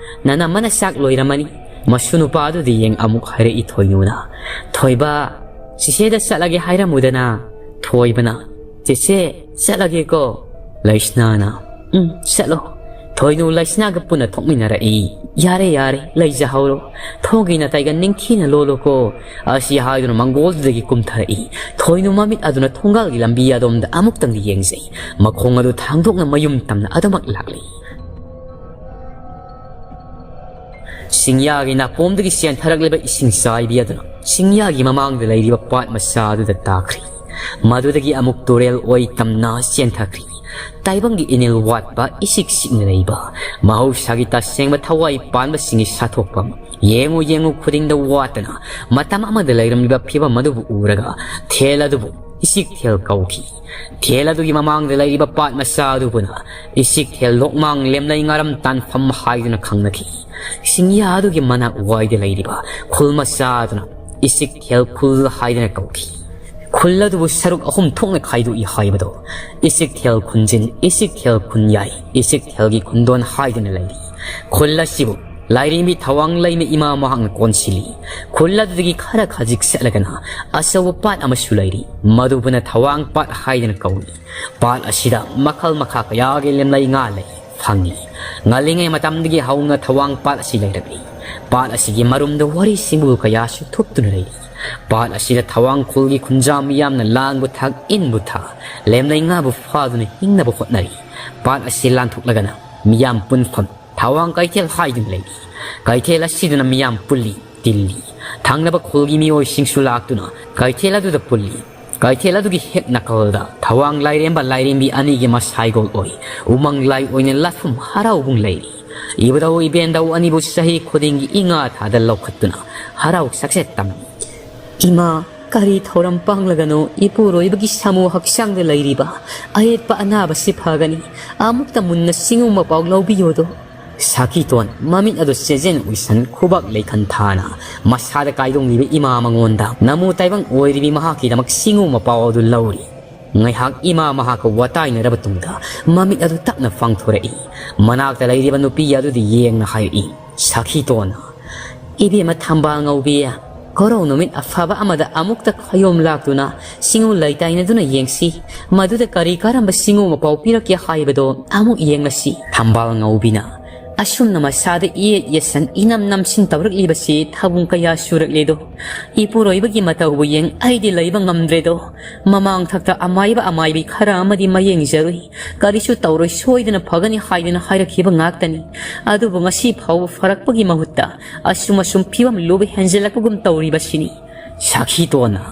ꯅꯅꯝꯃꯅ ꯆꯥꯛ ꯂꯣꯏꯔꯝꯃꯅꯤ꯫" ꯃꯁꯨ ꯅꯨꯄꯥꯗꯨꯗꯤ ꯌꯦꯡ ꯑꯃꯨꯛ ꯍꯥꯏꯔꯛꯏ ꯊꯣꯏꯅꯨꯅ, "ꯊꯣꯏꯕ, ꯆꯤꯆꯦꯗ ꯆꯠꯂꯒꯦ ꯍꯥꯏꯔꯝꯃꯨꯗꯅ꯫" ꯊꯣꯏꯕꯅ, "ꯆꯦꯆꯦ, ꯆꯠꯂꯒꯦꯀꯣ꯫" ꯂꯩꯁꯅꯥꯅ, "ꯎꯝ, ꯆꯠꯂꯣ꯫" ꯊꯣꯏꯅꯨ ꯂꯩꯁꯅꯥꯒ ꯄꯨꯟꯅ ꯊꯣꯛꯃꯤꯟꯅꯔꯛꯏ꯫ "ꯌꯥꯔꯦ, ꯌꯥꯔꯦ, ꯂꯩꯖꯍꯧꯔꯣ꯫ ꯊꯣꯡꯒꯤ ꯅꯥꯇꯩꯒ ꯅꯤꯡꯊꯤꯅ ꯂꯣꯜꯂꯣꯀꯣ꯫" ꯑꯁꯤ ꯍꯥꯏꯗꯨꯅ ꯃꯪꯒꯣꯜꯗꯨꯗꯒꯤ ꯀꯨꯝꯊꯔꯛꯏ꯫ ꯊꯣꯏꯅꯨ ꯃꯃꯤꯠ ꯑꯗꯨꯅ ꯊꯣꯡꯒꯥꯜꯒꯤ ꯂꯝꯕꯤ ꯑꯗꯣꯝꯗ ꯑꯃꯨꯛꯇꯪꯗꯤ ꯌꯦꯡꯖꯩ꯫ ꯃꯈꯣꯡ ꯑꯗꯨ ꯊꯥꯡꯗꯣꯛꯅ ꯃꯌꯨꯝ ꯇꯝꯅ ꯑꯗꯨꯃꯛ ꯂꯥꯛꯂꯤ꯫ ꯆꯤꯡꯌꯥꯒꯤ ꯅꯥꯄꯣꯝꯗꯒꯤ ꯆꯦꯟꯊꯔꯛꯂꯤꯕ ꯏꯁꯤꯡ ꯆꯥꯏꯕꯤ ꯑꯗꯨꯅ ꯆꯤꯡꯌꯥꯒꯤ ꯃꯃꯥꯡꯗ ꯂꯩꯔꯤꯕ ꯄꯥꯠ ꯃꯆꯥ ꯑꯗꯨꯗ ꯇꯥꯈ꯭ꯔꯤ꯫ ꯃꯗꯨꯗꯒꯤ ꯑꯃꯨꯛ ꯇꯨꯔꯦꯜ ꯑꯣꯏ ꯇꯝꯅ ꯆꯦꯟꯊꯈ꯭ꯔꯤ꯫ ꯇꯥꯏꯕꯪꯒꯤ ꯏꯅꯤꯜ ꯋꯥꯠꯄ, ꯏꯆꯤꯛ ꯆꯤꯛꯅ ꯂꯩꯕ, ꯃꯍꯧꯁꯥꯒꯤ ꯇꯁꯦꯡꯕ ꯊꯋꯥꯏ ꯄꯥꯟꯕꯁꯤꯡꯒꯤ ꯁꯥꯊꯣꯛꯐꯝ, ꯌꯦꯡꯉꯨ ꯌꯦꯡꯉꯨ ꯈꯨꯗꯤꯡꯗ ꯋꯥꯠꯇꯅ ꯃꯇꯝ ꯑꯃꯗ ꯂꯩꯔꯝꯂꯤꯕ ꯐꯤꯕꯝ ꯑꯗꯨꯕꯨ ꯎꯔꯒ ꯊꯦꯜ ꯑꯗꯨꯕꯨ ꯏꯆꯤꯛ ꯊꯦꯜ ꯀꯧꯈꯤ꯫ ꯊꯦꯜ ꯑꯗꯨꯒꯤ ꯃꯃꯥꯡꯗ ꯂꯩꯔꯤꯕ ꯄꯥꯠ ꯃꯆꯥ ꯑꯗꯨꯕꯨꯅ ꯏꯆꯤꯛ ꯊꯦꯜ ꯂꯣꯛꯃꯥꯡ ꯂꯦꯝꯂꯩ ꯉꯥꯔꯝ ꯇꯥꯟꯐꯝ ꯍꯥꯏꯗꯨꯅ ꯈꯪꯅꯈꯤ꯫ ꯆꯤꯡꯌꯥ ꯑꯗꯨꯒꯤ ꯃꯅꯥꯛ ꯋꯥꯏꯗ ꯂꯩꯔꯤꯕ ꯈꯨꯜ ꯃꯆꯥ ꯑꯗꯨꯅ ꯏꯁꯤꯛꯊꯦꯜ ꯈꯨꯜ ꯍꯥꯏꯗꯅ ꯀꯧꯈꯤ꯫ ꯈꯨꯜ ꯑꯗꯨꯕꯨ ꯁꯔꯨꯛ ꯑꯍꯨꯝ ꯊꯣꯛꯅ ꯈꯥꯏꯗꯣꯛꯏ ꯍꯥꯏꯕꯗꯣ꯫ ꯏꯁꯤꯛꯊꯦꯜ ꯈꯨꯟꯖꯤꯟ, ꯏꯁꯤꯛꯊꯦꯜ ꯈꯨꯟꯌꯥꯏ, ꯏꯁꯤꯛꯊꯦꯜꯒꯤ ꯈꯨꯟꯗꯣꯟ ꯍꯥꯏꯗꯨꯅ ꯂꯩꯔꯤ꯫ ꯈꯨꯜ ꯑꯁꯤꯕꯨ ꯂꯥꯏꯔꯦꯝꯕꯤ ꯊꯋꯥꯡ ꯂꯩꯃ ꯏꯃꯥ ꯃꯍꯥꯛꯅ ꯀꯣꯟꯁꯤꯜꯂꯤ꯫ ꯈꯨꯜ ꯑꯗꯨꯗꯒꯤ ꯈꯔ ꯈꯖꯤꯛ ꯆꯠꯂꯒꯅ ꯑꯆꯧꯕ ꯄꯥꯠ ꯑꯃꯁꯨ ꯂꯩꯔꯤ꯫ ꯃꯗꯨꯕꯨꯅ ꯊꯋꯥꯡ ꯄꯥꯠ ꯍꯥꯏꯗꯨꯅ ꯀꯧꯏ꯫ ꯄꯥꯠ ꯑꯁꯤꯗ ꯃꯈꯜ ꯃꯈꯥ ꯀꯌꯥꯒꯤ ꯂꯦꯝꯂꯩ ꯉꯥ ꯂꯩ꯫ ꯐꯪꯉꯤ꯫ ꯉꯜꯂꯤꯉꯩ ꯃꯇꯝꯗꯒꯤ ꯍꯧꯅ ꯊꯋꯥꯡ ꯄꯥꯠ ꯑꯁꯤ ꯂꯩꯔꯛꯂꯤ꯫ ꯄꯥꯠ ꯑꯁꯤꯒꯤ ꯃꯔꯨꯝꯗ ꯋꯥꯔꯤ ꯁꯤꯡꯕꯨ ꯀꯌꯥꯁꯨ ꯊꯨꯞꯇꯨꯅ ꯂꯩꯔꯤ꯫ ꯄꯥꯠ ꯑꯁꯤꯗ ꯊꯋꯥꯡ ꯈꯨꯜꯒꯤ ꯈꯨꯟꯖꯥ ꯃꯤꯌꯥꯝꯅ ꯂꯥꯡꯕꯨ ꯊꯥꯛ, ꯏꯟꯕꯨ ꯊꯥ, ꯂꯦꯝꯂꯩ ꯉꯥꯕꯨ ꯐꯥꯗꯨꯅ ꯍꯤꯡꯅꯕ ꯍꯣꯠꯅꯔꯤ꯫ ꯄꯥꯠ ꯑꯁꯤ ꯂꯥꯟꯊꯣꯛꯂꯒꯅ ꯃꯤꯌꯥꯝ ꯄꯨꯟꯐꯝ ꯊꯋꯥꯡ ꯀꯩꯊꯦꯜ ꯍꯥꯏꯗꯨꯅ ꯂꯩꯔꯤ꯫ ꯀꯩꯊꯦꯜ ꯑꯁꯤꯗꯅ ꯃꯤꯌꯥꯝ ꯄꯨꯜꯂꯤ, ꯇꯤꯜꯂꯤ꯫ ꯊꯪꯅꯕ ꯈꯨꯜꯒꯤ ꯃꯤꯑꯣꯏꯁꯤꯡꯁꯨ ꯂꯥꯛꯇꯨꯅ ꯀꯩꯊꯦꯜ ꯑꯗꯨꯗ ꯄꯨꯜꯂꯤ꯫ ꯀꯩꯊꯦꯜ ꯑꯗꯨꯒꯤ ꯍꯦꯛ ꯅꯥꯀꯜꯗ ꯊꯋꯥꯡ ꯂꯥꯏꯔꯦꯝꯕ ꯂꯥꯏꯔꯦꯝꯕꯤ ꯑꯅꯤꯒꯤ ꯃꯁꯥꯏꯒꯣꯜ ꯑꯣꯏ ꯎꯃꯪ ꯂꯥꯏ ꯑꯣꯏꯅ ꯂꯥꯠꯐꯝ ꯍꯔꯥꯎꯕꯨꯡ ꯂꯩꯔꯤ꯫ ꯏꯕꯨꯙꯧ ꯏꯕꯦꯟꯗꯧ ꯑꯅꯤꯕꯨ ꯆꯍꯤ ꯈꯨꯗꯤꯡꯒꯤ ꯏꯉꯥ ꯊꯥꯗ ꯂꯧꯈꯠꯇꯨꯅ ꯍꯔꯥꯎ ꯆꯥꯛꯆꯦꯠ ꯇꯝꯃꯤ꯫ ꯏꯃꯥ, ꯀꯔꯤ ꯊꯧꯔꯝ ꯄꯥꯡꯂꯒꯅꯣ ꯏꯄꯨꯔꯣꯏꯕꯒꯤ ꯁꯥꯃꯨ ꯍꯛꯆꯥꯡꯗ ꯂꯩꯔꯤꯕ ꯑꯌꯦꯠꯄ ꯑꯅꯥꯕꯁꯤ ꯐꯒꯅꯤ? ꯑꯃꯨꯛꯇ ꯃꯨꯟꯅ ꯆꯤꯡꯉꯨ ꯃꯄꯥꯎ ꯂꯧꯕꯤꯌꯣꯗꯣ꯫ ꯁꯥꯈꯤꯇꯣꯟ ꯃꯃꯤꯠ ꯑꯗꯨ ꯆꯦꯖꯦꯟ ꯎꯏꯁꯟ ꯈꯨꯕꯥꯛ ꯂꯩꯈꯟ ꯊꯥꯅ ꯃꯁꯥꯗ ꯀꯥꯏꯗꯣꯡꯂꯤꯕ ꯏꯃꯥ ꯃꯉꯣꯟꯗ ꯅꯃꯨ ꯇꯥꯏꯕꯪ ꯑꯣꯏꯔꯤꯕꯤ ꯃꯍꯥꯛꯀꯤꯗꯃꯛ ꯁꯤꯡꯉꯨ ꯃꯄꯥꯎ ꯑꯗꯨ ꯂꯧꯔꯤ꯫ ꯉꯥꯏꯍꯥꯛ ꯏꯃꯥ ꯃꯍꯥꯛꯀ ꯋꯥꯇꯥꯏꯅꯔꯕ ꯇꯨꯡꯗ ꯃꯃꯤꯠ ꯑꯗꯨ ꯇꯞꯅ ꯄꯥꯡꯊꯣꯔꯛꯏ꯫ ꯃꯅꯥꯛꯇ ꯂꯩꯔꯤꯕ ꯅꯨꯄꯤ ꯑꯗꯨꯗ ꯌꯦꯡꯅ ꯍꯥꯏꯔꯛꯏ, ꯁꯥꯈꯤꯇꯣꯟꯅ, "ꯏꯕꯦꯝꯃ ꯊꯝꯕꯥꯜ ꯉꯧꯕꯤ, ꯀꯣꯔꯧ ꯅꯨꯃꯤꯠ ꯑꯐꯕ ꯑꯃꯗ ꯑꯃꯨꯛꯇ ꯈꯌꯣꯝ ꯂꯥꯛꯇꯨꯅ ꯁꯤꯡꯉꯨ ꯂꯩꯇꯥꯏꯅꯗꯨꯅ ꯌꯦꯡꯁꯤ꯫ ꯃꯗꯨꯗ ꯀꯔꯤ ꯀꯔꯝꯕ ꯁꯤꯡꯉꯨ ꯃꯄꯥꯎ ꯄꯤꯔꯛꯀꯦ ꯍꯥꯏꯕꯗꯣ ꯑꯃꯨꯛ ꯌꯦꯡꯂꯁꯤ꯫" ꯊꯝꯕꯥꯜ ꯉꯧꯕꯤꯅ, ꯑꯁꯨꯝꯅ ꯃꯁꯥꯗ ꯌꯦꯠ ꯌꯦꯠꯁꯟ ꯏꯅꯝ ꯅꯝꯁꯤꯟ ꯇꯧꯔꯛꯂꯤꯕꯁꯤ ꯊꯥꯕꯨꯡ ꯀꯌꯥ ꯁꯨꯔꯛꯂꯦꯗꯣ꯫ ꯏꯄꯨꯔꯣꯏꯕꯒꯤ ꯃꯇꯧꯕꯨ ꯌꯦꯡ ꯑꯩꯗꯤ ꯂꯩꯕ ꯉꯝꯗ꯭ꯔꯦꯗꯣ꯫ ꯃꯃꯥꯡ ꯊꯛꯇ ꯑꯃꯥꯏꯕ ꯑꯃꯥꯏꯕꯤ ꯈꯔ ꯑꯃꯗꯤ ꯃꯌꯦꯡꯖꯔꯨꯏ꯫ ꯀꯔꯤꯁꯨ ꯇꯧꯔꯣꯏ, ꯁꯣꯏꯗꯅ ꯐꯒꯅꯤ ꯍꯥꯏꯗꯨꯅ ꯍꯥꯏꯔꯛꯈꯤꯕ ꯉꯥꯛꯇꯅꯤ꯫ ꯑꯗꯨꯕꯨ ꯉꯁꯤ ꯐꯥꯎꯕ ꯐꯔꯛꯄꯒꯤ ꯃꯍꯨꯠꯇ ꯑꯁꯨꯝ ꯑꯁꯨꯝ ꯐꯤꯕꯝ ꯂꯨꯕ ꯍꯦꯟꯖꯜꯂꯛꯄꯒꯨꯝ ꯇꯧꯔꯤꯕꯁꯤꯅꯤ꯫ ꯁꯥꯈꯤꯇꯣꯟꯅ,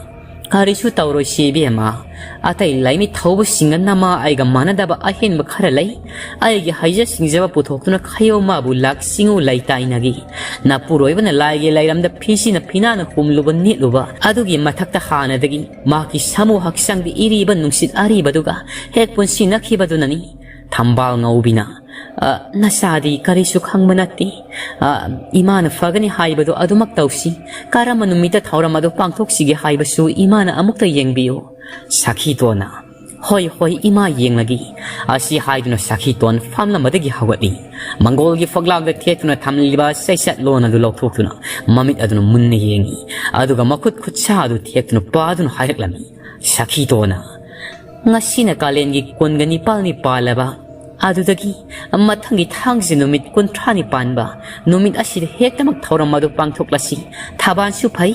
ꯀꯔꯤꯁꯨ ꯇꯧꯔꯣꯏꯁꯤ ꯏꯕꯦꯝꯃ꯫ ꯑꯇꯩ ꯂꯥꯏꯃꯤꯠ ꯊꯧꯕꯁꯤꯡꯒ ꯅꯃꯥ ꯑꯩꯒ ꯃꯥꯟꯅꯗꯕ ꯑꯍꯦꯟꯕ ꯈꯔ ꯂꯩ꯫ ꯑꯩꯒꯤ ꯍꯩꯖ ꯁꯤꯡꯖꯕ ꯄꯨꯊꯣꯛꯇꯨꯅ ꯈꯌꯧ ꯃꯥꯕꯨ ꯂꯥꯛ ꯁꯤꯡꯉꯨ ꯂꯩꯇꯥꯏꯅꯒꯤ꯫ ꯅꯄꯨꯔꯣꯏꯕꯅ ꯂꯥꯏꯒꯤ ꯂꯩꯔꯝꯗ ꯐꯤꯁꯤꯅ ꯐꯤꯅꯥꯅ ꯍꯨꯝꯂꯨꯕ ꯅꯦꯠꯂꯨꯕ ꯑꯗꯨꯒꯤ ꯃꯊꯛꯇ ꯍꯥꯟꯅꯗꯒꯤ ꯃꯍꯥꯛꯀꯤ ꯁꯥꯃꯨ ꯍꯛꯆꯥꯡꯗ ꯏꯔꯤꯕ ꯅꯨꯡꯁꯤꯠ ꯑꯔꯤꯕꯗꯨꯒ ꯍꯦꯛ ꯄꯨꯟꯁꯤꯟꯅꯈꯤꯕꯗꯨꯅꯅꯤ꯫ ꯊꯝꯕꯥꯜ ꯉꯧꯕꯤꯅ, "ꯑ, ꯅꯆꯥꯗꯤ ꯀꯔꯤꯁꯨ ꯈꯪꯕ ꯅꯠꯇꯦ꯫ ꯑ, ꯏꯃꯥꯅ ꯐꯒꯅꯤ ꯍꯥꯏꯕꯗꯨ ꯑꯗꯨꯃꯛ ꯇꯧꯁꯤ꯫ ꯀꯔꯝꯕ ꯅꯨꯃꯤꯠꯇ ꯊꯧꯔꯝ ꯑꯗꯨ ꯄꯥꯡꯊꯣꯛꯁꯤꯒꯦ ꯍꯥꯏꯕꯁꯨ ꯏꯃꯥꯅ ꯑꯃꯨꯛꯇ ꯌꯦꯡꯕꯤꯌꯨ"꯫ ꯁꯈꯤꯇꯣꯟꯅ, "ꯍꯣꯏ, ꯍꯣꯏ, ꯏꯃꯥ, ꯌꯦꯡꯂꯒꯦ"꯫ ꯑꯁꯤ ꯍꯥꯏꯗꯨꯅ ꯁꯈꯤꯇꯣꯟ ꯐꯝꯂꯝꯕꯗꯒꯤ ꯍꯧꯒꯠꯂꯤ꯫ ꯃꯪꯒꯣꯜꯒꯤ ꯐꯛꯂꯥꯡꯗ ꯊꯦꯠꯇꯨꯅ ꯊꯝꯂꯤꯕ ꯆꯩꯆꯠꯂꯣꯟ ꯑꯗꯨ ꯂꯧꯊꯣꯛꯇꯨꯅ ꯃꯃꯤꯠ ꯑꯗꯨꯅ ꯃꯨꯟꯅ ꯌꯦꯡꯉꯤ꯫ ꯑꯗꯨꯒ ꯃꯈꯨꯠ ꯈꯨꯠꯁꯥ ꯑꯗꯨ ꯊꯦꯛꯇꯨꯅ ꯄꯥꯗꯨꯅ ꯍꯥꯏꯔꯛꯂꯝꯃꯤ꯫ ꯁꯈꯤꯇꯣꯟꯅ, "ꯉꯁꯤꯅ ꯀꯥꯂꯦꯟꯒꯤ ꯀꯨꯟꯒ ꯅꯤꯄꯥꯜꯅꯤ ꯄꯥꯜꯂꯕ꯫ ꯑꯗꯨꯗꯒꯤ ꯃꯊꯪꯒꯤ ꯊꯥꯡꯖ ꯅꯨꯃꯤꯠ ꯀꯨꯟꯊ꯭ꯔꯥꯅꯤ ꯄꯥꯟꯕ ꯅꯨꯃꯤꯠ ꯑꯁꯤꯗ ꯍꯦꯛꯇꯃꯛ ꯊꯧꯔꯝ ꯑꯗꯨ ꯄꯥꯡꯊꯣꯛꯂꯁꯤ꯫ ꯊꯕꯥꯟꯁꯨ ꯐꯩ"꯫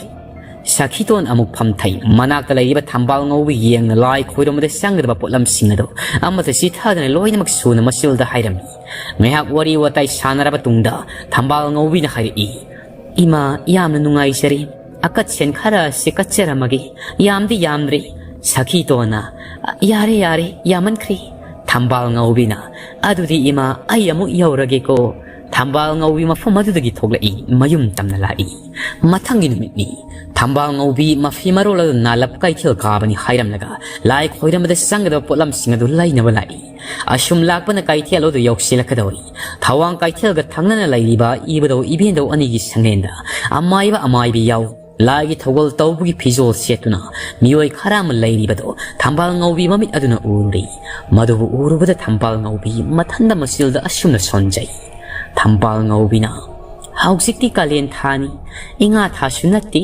ꯁꯈꯤꯇꯣꯟ ꯑꯃꯨꯛ ꯐꯝꯊꯩ꯫ ꯃꯅꯥꯛꯇ ꯂꯩꯔꯤꯕ ꯊꯝꯕꯥꯜ ꯉꯧꯕꯤ ꯌꯦꯡꯅ ꯂꯥꯏ ꯈꯣꯏꯔꯝꯕꯗ ꯆꯪꯒꯗꯕ ꯄꯣꯠꯂꯝꯁꯤꯡ ꯑꯗꯨ ꯑꯃꯠꯇ ꯆꯤꯊꯗꯅ ꯂꯣꯏꯅꯃꯛ ꯁꯨꯅ ꯃꯆꯤꯜꯗ ꯍꯥꯏꯔꯝꯃꯤ꯫ ꯉꯥꯏꯍꯥꯛ ꯋꯥꯔꯤ ꯋꯥꯇꯥꯏ ꯁꯥꯟꯅꯔꯕ ꯇꯨꯡꯗ ꯊꯝꯕꯥꯜ ꯉꯧꯕꯤꯅ ꯍꯥꯏꯔꯛꯏ, "ꯏꯃꯥ, ꯌꯥꯝꯅ ꯅꯨꯡꯉꯥꯏꯖꯔꯦ꯫ ꯑꯀꯠꯁꯦꯟ ꯈꯔ ꯑꯁꯤ ꯀꯠꯆꯔꯝꯃꯒꯦ꯫ ꯌꯥꯝꯗꯤ ꯌꯥꯝꯗ꯭ꯔꯦ"꯫ ꯁꯈꯤꯇꯣꯟꯅ, "ꯌꯥꯔꯦ, ꯌꯥꯔꯦ, ꯌꯥꯝꯃꯟꯈ꯭ꯔꯦ"꯫ ꯊꯝꯕꯥꯜ ꯉꯧꯕꯤꯅ, "ꯑꯗꯨꯗꯤ ꯏꯃꯥ, ꯑꯩ ꯑꯃꯨꯛ ꯌꯧꯔꯒꯦꯀꯣ"꯫ ꯊꯝꯕꯥꯜ ꯉꯧꯕꯤ ꯃꯐꯝ ꯑꯗꯨꯗꯒꯤ ꯊꯣꯛꯂꯛꯏ, ꯃꯌꯨꯝ ꯇꯝꯅ ꯂꯥꯛꯏ꯫ ꯃꯊꯪꯒꯤ ꯅꯨꯃꯤꯠꯅꯤ꯫ ꯊꯝꯕꯥꯜ ꯉꯧꯕꯤ ꯃꯐꯤ ꯃꯔꯣꯜ ꯑꯗꯨ ꯅꯥꯜꯂꯞ ꯀꯩꯊꯦꯜ ꯀꯥꯕꯅꯤ ꯍꯥꯏꯔꯝꯂꯒ ꯂꯥꯏ ꯈꯣꯏꯔꯝꯕꯗ ꯆꯪꯒꯗꯕ ꯄꯣꯠꯂꯝꯁꯤꯡ ꯑꯗꯨ ꯂꯩꯅꯕ ꯂꯥꯛꯏ꯫ ꯑꯁꯨꯝ ꯂꯥꯛꯄꯅ ꯀꯩꯊꯦꯜ ꯑꯗꯨ ꯌꯧꯁꯤꯜꯂꯛꯀꯗꯧꯔꯤ꯫ ꯊꯋꯥꯡ ꯀꯩꯊꯦꯜꯒ ꯊꯪꯅꯅ ꯂꯩꯔꯤꯕ ꯏꯕꯨꯙꯧ ꯏꯕꯦꯟꯙꯧ ꯑꯅꯤꯒꯤ ꯁꯪꯂꯦꯟꯗ ꯑꯃꯥꯏꯕ ꯑꯃꯥꯏꯕꯤ ꯌꯥꯎ ꯂꯥꯏꯒꯤ ꯊꯧꯒꯜ ꯇꯧꯕꯒꯤ ꯐꯤꯖꯣꯜ ꯁꯦꯠꯇꯨꯅ ꯃꯤꯑꯣꯏ ꯈꯔ ꯑꯃ ꯂꯩꯔꯤꯕꯗꯨ ꯊꯝꯕꯥꯜ ꯉꯧꯕꯤ ꯃꯃꯤꯠ ꯑꯗꯨꯅ ꯎꯔꯨꯔꯦ꯫ ꯃꯗꯨꯕꯨ ꯎꯔꯨꯕꯗ ꯊꯝꯕꯥꯜ ꯉꯧꯕꯤ ꯃꯊꯟꯗ ꯃꯆꯤꯜꯗ ꯑꯁꯨꯝꯅ ꯁꯣꯟꯖꯩ꯫ ꯊꯝꯕꯥꯜ ꯉꯧꯕꯤꯅ, "ꯍꯧꯖꯤꯛꯇꯤ ꯀꯥꯂꯦꯟ ꯊꯥꯅꯤ, ꯏꯉꯥ ꯊꯥꯁꯨ ꯅꯠꯇꯦ꯫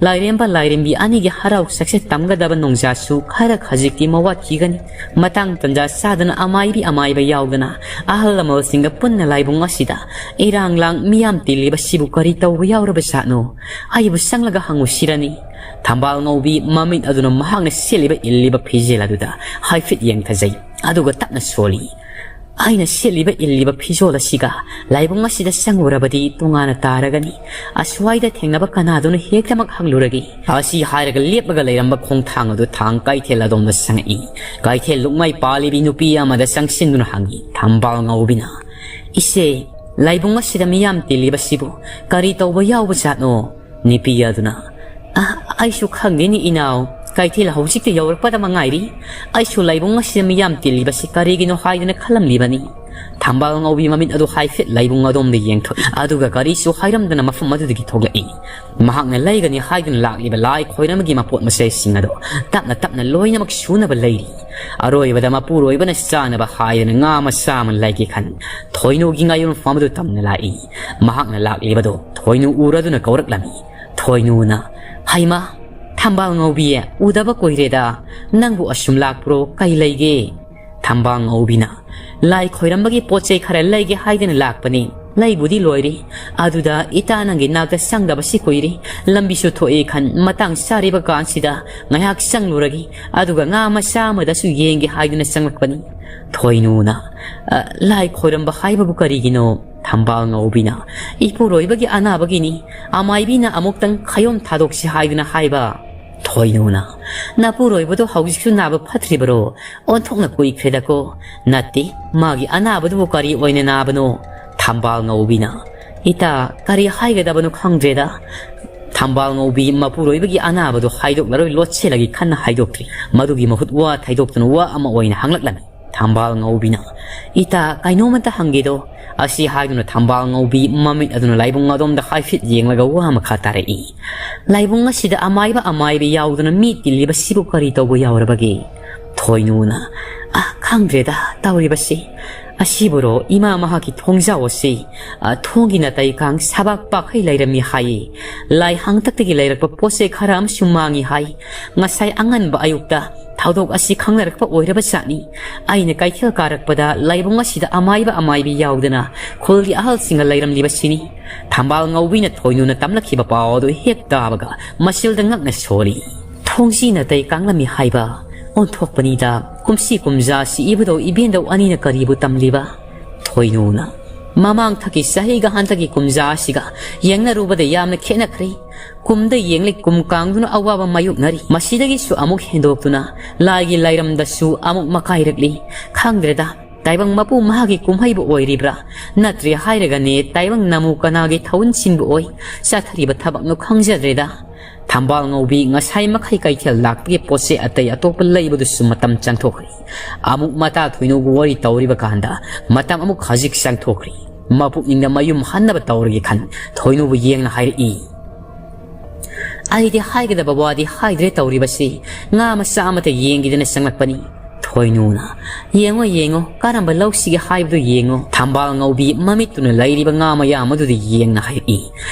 ꯂꯥꯏꯔꯦꯝꯕ ꯂꯥꯏꯔꯦꯝꯕꯤ ꯑꯅꯤꯒꯤ ꯍꯔꯥꯎ ꯆꯛꯁꯦ ꯇꯝꯒꯗꯕ ꯅꯣꯡꯖꯥꯁꯨ ꯈꯔ ꯈꯖꯤꯛꯇꯤ ꯃꯋꯥꯠꯈꯤꯒꯅꯤ꯫ ꯃꯇꯥꯡ ꯇꯟꯖꯥ ꯆꯥꯗꯅ ꯑꯃꯥꯏꯕꯤ ꯑꯃꯥꯏꯕ ꯌꯥꯎꯗꯅ ꯑꯍꯜ ꯂꯃꯟꯁꯤꯡꯒ ꯄꯨꯟꯅ ꯂꯥꯏꯕꯨꯡ ꯑꯁꯤꯗ ꯏꯔꯥꯡ ꯂꯥꯡ ꯃꯤꯌꯥꯝ ꯇꯤꯜꯂꯤꯕꯁꯤꯕꯨ ꯀꯔꯤ ꯇꯧꯕ ꯌꯥꯎꯔꯕ ꯖꯥꯠꯅꯣ? ꯑꯩꯕꯨ ꯆꯪꯂꯒ ꯍꯪꯉꯨꯁꯤꯔꯅꯤ?" ꯊꯝꯕꯥꯜ ꯉꯧꯕꯤ ꯃꯃꯤꯠ ꯑꯗꯨꯅ ꯃꯍꯥꯛꯅ ꯁꯦꯠꯂꯤꯕ ꯏꯜꯂꯤꯕ ꯐꯤꯖꯦꯜ ꯑꯗꯨꯗ ꯍꯥꯏꯐꯦꯠ ꯌꯦꯡꯊꯖꯩ, ꯑꯗꯨꯒ ꯇꯞꯅ ꯁꯣꯜꯂꯤ, "ꯑꯩꯅ ꯁꯦꯠꯂꯤꯕ ꯏꯜꯂꯤꯕ ꯐꯤꯖꯣꯜ ꯑꯁꯤꯒ ꯂꯥꯏꯕꯨꯡ ꯑꯁꯤꯗ ꯆꯪꯉꯨꯔꯕꯗꯤ ꯇꯣꯉꯥꯟꯅ ꯇꯥꯔꯒꯅꯤ꯫ ꯑꯁ꯭ꯋꯥꯏꯗ ꯊꯦꯡꯅꯕ ꯀꯅꯥꯗꯨꯅ ꯍꯦꯛꯇꯃꯛ ꯍꯪꯂꯨꯔꯒꯦ"꯫ ꯑꯁꯤ ꯍꯥꯏꯔꯒ ꯂꯦꯞꯂꯒ ꯂꯩꯔꯝꯕ ꯈꯣꯡꯊꯥꯡ ꯑꯗꯨ ꯊꯥꯡ ꯀꯩꯊꯦꯜ ꯑꯗꯣꯝꯗ ꯆꯪꯉꯛꯏ꯫ ꯀꯩꯊꯦꯜ ꯂꯨꯛꯃꯥꯏ ꯄꯥꯜꯂꯤꯕꯤ ꯅꯨꯄꯤ ꯑꯃꯗ ꯆꯪꯁꯤꯟꯗꯨꯅ ꯍꯪꯉꯤ꯫ ꯊꯝꯕꯥꯜ ꯉꯧꯕꯤꯅ, "ꯏꯆꯦ, ꯂꯥꯏꯕꯨꯡ ꯑꯁꯤꯗ ꯃꯤꯌꯥꯝ ꯇꯤꯜꯂꯤꯕꯁꯤꯕꯨ ꯀꯔꯤ ꯇꯧꯕ ꯌꯥꯎꯕ ꯖꯥꯠꯅꯣ?" ꯅꯨꯄꯤ ꯑꯗꯨꯅ, "ꯑ, ꯑꯩꯁꯨ ꯈꯪꯗꯦꯅꯦ ꯏꯅꯥꯎ, ꯀꯩꯊꯦꯜ ꯍꯧꯖꯤꯛꯇ ꯌꯧꯔꯛꯄꯗ ꯃꯉꯥꯏꯔꯤ꯫ ꯑꯩꯁꯨ ꯂꯥꯏꯕꯨꯡ ꯑꯁꯤꯗ ꯃꯤꯌꯥꯝ ꯇꯤꯜꯂꯤꯕꯁꯤ ꯀꯔꯤꯒꯤꯅꯣ ꯍꯥꯏꯗꯨꯅ ꯈꯜꯂꯝꯂꯤꯕꯅꯤ꯫ ꯊꯝꯕꯥꯜ ꯉꯧꯕꯤ ꯃꯃꯤꯠ ꯑꯗꯨ ꯍꯥꯏꯐꯦꯠ ꯂꯥꯏꯕꯨꯡ ꯑꯗꯣꯝꯗ ꯌꯦꯡꯊꯣꯛꯏ, ꯑꯗꯨꯒ ꯀꯔꯤꯁꯨ ꯍꯥꯏꯔꯝꯗꯅ ꯃꯐꯝ ꯑꯗꯨꯗꯒꯤ ꯊꯣꯛꯂꯛꯏ꯫ ꯃꯍꯥꯛꯅ ꯂꯩꯒꯅꯤ ꯍꯥꯏꯗꯨꯅ ꯂꯥꯛꯂꯤꯕ ꯂꯥꯏ ꯈꯣꯏꯔꯝꯕꯒꯤ ꯃꯄꯣꯠ ꯃꯆꯩꯁꯤꯡ ꯑꯗꯨ ꯇꯞꯅ ꯇꯞꯅ ꯂꯣꯏꯅꯃꯛ ꯁꯨꯅꯕ ꯂꯩꯔꯤ꯫ ꯑꯔꯣꯏꯕꯗ ꯃꯄꯨꯔꯣꯏꯕꯅ ꯆꯥꯅꯕ ꯍꯥꯏꯗꯨꯅ ꯉꯥ ꯃꯆꯥ ꯑꯃ ꯂꯩꯒꯦ ꯈꯟ ꯊꯣꯏꯅꯨꯒꯤ ꯉꯥꯌꯣꯟꯐꯝ ꯑꯗꯨ ꯇꯝꯅ ꯂꯥꯛꯏ꯫ ꯃꯍꯥꯛꯅ ꯂꯥꯛꯂꯤꯕꯗꯨ ꯊꯣꯏꯅꯨ ꯎꯔꯗꯨꯅ ꯀꯧꯔꯛꯂꯝꯃꯤ꯫ ꯊꯣꯏꯅꯨꯅ, "ꯍꯩꯃꯥ, ꯊꯝꯕꯥꯜ ꯉꯧꯕꯤ, ꯎꯗꯕ ꯀꯨꯏꯔꯦꯗ꯫ ꯅꯪꯕꯨ ꯑꯁꯨꯝ ꯂꯥꯛꯄ꯭ꯔꯣ? ꯀꯩ ꯂꯩꯒꯦ?" ꯊꯝꯕꯥꯜ ꯉꯧꯕꯤꯅ, "ꯂꯥꯏ ꯈꯣꯏꯔꯝꯕꯒꯤ ꯄꯣꯠ ꯆꯩ ꯈꯔ ꯂꯩꯒꯦ ꯍꯥꯏꯗꯅ ꯂꯥꯛꯄꯅꯤ꯫ ꯂꯩꯕꯨꯗꯤ ꯂꯣꯏꯔꯦ꯫ ꯑꯗꯨꯗ ꯏꯇꯥ ꯅꯪꯒꯤ ꯅꯥꯛꯇ ꯆꯪꯗꯕꯁꯤ ꯀꯨꯏꯔꯦ꯫ ꯂꯝꯕꯤꯁꯨ ꯊꯣꯛꯑꯦ ꯈꯟ ꯃꯇꯥꯡ ꯆꯥꯔꯤꯕ ꯀꯥꯟꯁꯤꯗ ꯉꯥꯏꯍꯥꯛ ꯆꯪꯂꯨꯔꯒꯦ꯫ ꯑꯗꯨꯒ ꯉꯥ ꯃꯆꯥ ꯑꯃꯗꯁꯨ ꯌꯦꯡꯒꯦ ꯍꯥꯏꯗꯨꯅ ꯆꯪꯂꯛꯄꯅꯤ꯫" ꯊꯣꯏꯅꯨꯅ, "ꯑ, ꯂꯥꯏ ꯈꯣꯏꯔꯝꯕ ꯍꯥꯏꯕꯕꯨ ꯀꯔꯤꯒꯤꯅꯣ?" ꯊꯝꯕꯥꯜ ꯉꯧꯕꯤꯅ, "ꯏꯄꯨꯔꯣꯏꯕꯒꯤ ꯑꯅꯥꯕꯒꯤꯅꯤ꯫ ꯑꯃꯥꯏꯕꯤꯅ ꯑꯃꯨꯛꯇꯪ ꯈꯌꯣꯝ ꯊꯥꯗꯣꯛꯁꯤ ꯍꯥꯏꯗꯨꯅ ꯍꯥꯏꯕ꯫" ꯊꯣꯏꯅꯨꯅ, "ꯅꯄꯨꯔꯣꯏꯕꯗꯣ ꯍꯧꯖꯤꯛꯁꯨ ꯅꯥꯕ ꯐꯠꯇ꯭ꯔꯤꯕꯔꯣ? ꯑꯣꯟꯊꯣꯛꯅ ꯀꯨꯏꯈ꯭ꯔꯦꯗꯀꯣ꯫ ꯅꯠꯇꯦ, ꯃꯥꯒꯤ ꯑꯅꯥꯕꯗꯨꯕꯨ ꯀꯔꯤ ꯑꯣꯏꯅ ꯅꯥꯕꯅꯣ?" ꯊꯝꯕꯥꯜ ꯉꯧꯕꯤꯅ, "ꯏꯇꯥ, ꯀꯔꯤ ꯍꯥꯏꯒꯗꯕꯅꯣ ꯈꯪꯗ꯭ꯔꯦꯗ꯫" ꯊꯝꯕꯥꯜ ꯉꯧꯕꯤ ꯃꯄꯨꯔꯣꯏꯕꯒꯤ ꯑꯅꯥꯕꯗꯨ ꯍꯥꯏꯗꯣꯛꯂꯔꯣꯏ ꯂꯣꯠꯁꯤꯜꯂꯒꯦ ꯈꯟꯅ ꯍꯥꯏꯗꯣꯛꯇ꯭ꯔꯤ꯫ ꯃꯗꯨꯒꯤ ꯃꯍꯨꯠ ꯋꯥ ꯊꯩꯗꯣꯛꯇꯨꯅ ꯋꯥ ꯑꯃ ꯑꯣꯏꯅ ꯍꯪꯂꯛꯂꯝꯃꯤ꯫ ꯊꯝꯕꯥꯜ ꯉꯧꯕꯤꯅ, "ꯏꯇꯥ, ꯀꯩꯅꯣꯝꯃꯇ ꯍꯪꯒꯦꯗꯣ꯫" ꯑꯁꯤ ꯍꯥꯏꯗꯨꯅ ꯊꯝꯕꯥꯜ ꯉꯧꯕꯤ ꯃꯃꯤꯠ ꯑꯗꯨꯅ ꯂꯥꯏꯕꯨꯡ ꯑꯗꯣꯝꯗ ꯍꯥꯏꯐꯦꯠ ꯌꯦꯡꯂꯒ ꯋꯥ ꯃꯈꯥ ꯇꯥꯔꯛꯏ꯫ "ꯂꯥꯏꯕꯨꯡ ꯑꯁꯤꯗ ꯑꯃꯥꯏꯕ ꯑꯃꯥꯏꯕꯤ ꯌꯥꯎꯗꯅ ꯃꯤ ꯇꯤꯜꯂꯤꯕꯁꯤꯕꯨ ꯀꯔꯤ ꯇꯧꯕ ꯌꯥꯎꯔꯕꯒꯦ?" ꯊꯣꯏꯅꯨꯅ, "ꯑ, ꯈꯪꯗ꯭ꯔꯦꯗ ꯇꯧꯔꯤꯕꯁꯤ꯫ ꯑꯁꯤꯕꯨꯔꯣ ꯏꯃꯥ ꯃꯍꯥꯛꯀꯤ ꯊꯣꯡꯖꯥꯎ ꯑꯁꯤ, ꯑ, ꯊꯣꯡꯒꯤ ꯅꯥꯇꯩ ꯀꯥꯡ ꯁꯕꯥꯛ ꯄꯥꯛꯈꯩ ꯂꯩꯔꯝꯃꯤ ꯍꯥꯏꯌꯦ꯫ ꯂꯥꯏ ꯍꯥꯡꯇꯛꯇꯒꯤ ꯂꯩꯔꯛꯄ ꯄꯣꯠ ꯆꯩ ꯈꯔ ꯑꯃꯁꯨ ꯃꯥꯡꯉꯤ ꯍꯥꯏ꯫ ꯉꯁꯥꯏ ꯑꯉꯟꯕ ꯑꯌꯨꯛꯇ ꯊꯧꯗꯣꯛ ꯑꯁꯤ ꯈꯪꯅꯔꯛꯄ ꯑꯣꯏꯔꯕ ꯖꯥꯠꯅꯤ꯫ ꯑꯩꯅ ꯀꯩꯊꯦꯜ ꯀꯥꯔꯛꯄꯗ ꯂꯥꯏꯕꯨꯡ ꯑꯁꯤꯗ ꯑꯃꯥꯏꯕ ꯑꯃꯥꯏꯕꯤ ꯌꯥꯎꯗꯅ ꯈꯨꯜꯒꯤ ꯑꯍꯜꯁꯤꯡꯒ ꯂꯩꯔꯝꯂꯤꯕꯁꯤꯅꯤ꯫" ꯊꯝꯕꯥꯜ ꯉꯧꯕꯤꯅ ꯊꯣꯏꯅꯨꯅ ꯇꯝꯂꯛꯈꯤꯕ ꯄꯥꯎ ꯑꯗꯨ ꯍꯦꯛ ꯇꯥꯕꯒ ꯃꯆꯤꯜꯗ ꯉꯛꯅ ꯁꯣꯜꯂꯤ꯫ "ꯊꯣꯡꯖꯤ ꯅꯥꯇꯩ ꯀꯥꯡꯂꯝꯃꯤ ꯍꯥꯏꯕ꯫ ꯑꯣꯟꯊꯣꯛꯄꯅꯤꯗ, ꯀꯨꯝꯁꯤ ꯀꯨꯝꯖꯥꯁꯤ ꯏꯕꯨꯙꯧ ꯏꯕꯦꯟꯗꯧ ꯑꯅꯤꯅ ꯀꯔꯤꯕꯨ ꯇꯝꯂꯤꯕ?" ꯊꯣꯏꯅꯨꯅ, "ꯃꯃꯥꯡ ꯊꯛꯀꯤ ꯆꯍꯤꯒ ꯍꯟꯗꯛꯀꯤ ꯀꯨꯝꯖꯥ ꯑꯁꯤꯒ ꯌꯦꯡꯅꯔꯨꯕꯗ ꯌꯥꯝꯅ ꯈꯦꯠꯅꯈ꯭ꯔꯦ꯫ ꯀꯨꯝꯗ ꯌꯦꯡꯂꯤ ꯀꯨꯝ ꯀꯥꯡꯗꯨꯅ ꯑꯋꯥꯕ ꯃꯥꯌꯣꯛꯅꯔꯤ꯫ ꯃꯁꯤꯗꯒꯤꯁꯨ ꯑꯃꯨꯛ ꯍꯦꯟꯗꯣꯛꯇꯨꯅ ꯂꯥꯏꯒꯤ ꯂꯥꯏꯔꯝꯗꯁꯨ ꯑꯃꯨꯛ ꯃꯀꯥꯏꯔꯛꯂꯤ꯫ ꯈꯪꯗ꯭ꯔꯦꯗ, ꯇꯥꯏꯕꯪ ꯃꯄꯨ ꯃꯍꯥꯛꯀꯤ ꯀꯨꯝꯍꯩꯕꯨ ꯑꯣꯏꯔꯤꯕ꯭ꯔꯥ? ꯅꯠꯇ꯭ꯔꯦ ꯍꯥꯏꯔꯒꯅꯦ ꯇꯥꯏꯕꯪ ꯅꯃꯨ ꯀꯅꯥꯒꯤ ꯊꯧꯟꯁꯤꯟꯕ ꯑꯣꯏ? ꯆꯠꯊꯔꯤꯕ ꯊꯕꯛꯅꯣ ꯈꯪꯖꯗ꯭ꯔꯦꯗ꯫" ꯊꯝꯕꯥꯜ ꯉꯧꯕꯤ ꯉꯁꯥꯏ ꯃꯈꯩ ꯀꯩꯊꯦꯜ ꯂꯥꯛꯄꯒꯤ ꯄꯣꯠ ꯆꯩ ꯑꯇꯩ ꯑꯇꯣꯞꯄ ꯂꯩꯕꯗꯨꯁꯨ ꯃꯇꯝ ꯆꯪꯊꯣꯛꯈ꯭ꯔꯦ꯫ ꯑꯃꯨꯛ ꯃꯇꯥ ꯊꯣꯏꯅꯨꯒ ꯋꯥꯔꯤ ꯇꯧꯔꯤꯕ ꯀꯥꯟꯗ ꯃꯇꯝ ꯑꯃꯨꯛ ꯈꯖꯤꯛ ꯆꯪꯊꯣꯛꯈ꯭ꯔꯦ꯫ ꯃꯄꯨꯛꯅꯤꯡꯗ ꯃꯌꯨꯝ ꯍꯟꯅꯕ ꯇꯧꯔꯒꯦ ꯈꯟ ꯊꯣꯏꯅꯨꯕꯨ ꯌꯦꯡꯅ ꯍꯥꯏꯔꯛꯏ꯫ ꯑꯩꯗꯤ ꯍꯥꯏꯒꯗꯕ ꯋꯥꯗꯤ ꯍꯥꯏꯗ꯭ꯔꯦ ꯇꯧꯔꯤꯕꯁꯤ꯫ ꯉꯥ ꯃꯆꯥ ꯑꯃꯠꯇ ꯌꯦꯡꯒꯦꯗꯅ ꯆꯪꯂꯛꯄꯅꯤ꯫ ꯊꯣꯏꯅꯨꯅ, ꯌꯦꯡꯉꯣ, ꯌꯦꯡꯉꯣ, ꯀꯔꯝꯕ ꯂꯧꯁꯤꯒꯦ ꯍꯥꯏꯕꯗꯨ ꯌꯦꯡꯉꯣ꯫ ꯊꯝꯕꯥꯜ ꯉꯧꯕꯤ ꯃꯃꯤꯠꯇꯨꯅ ꯂꯩꯔꯤꯕ ꯉꯥ ꯃꯌꯥꯝ ꯑꯗꯨꯗ ꯌꯦꯡꯅ ꯍꯥꯏꯔꯛꯏ꯫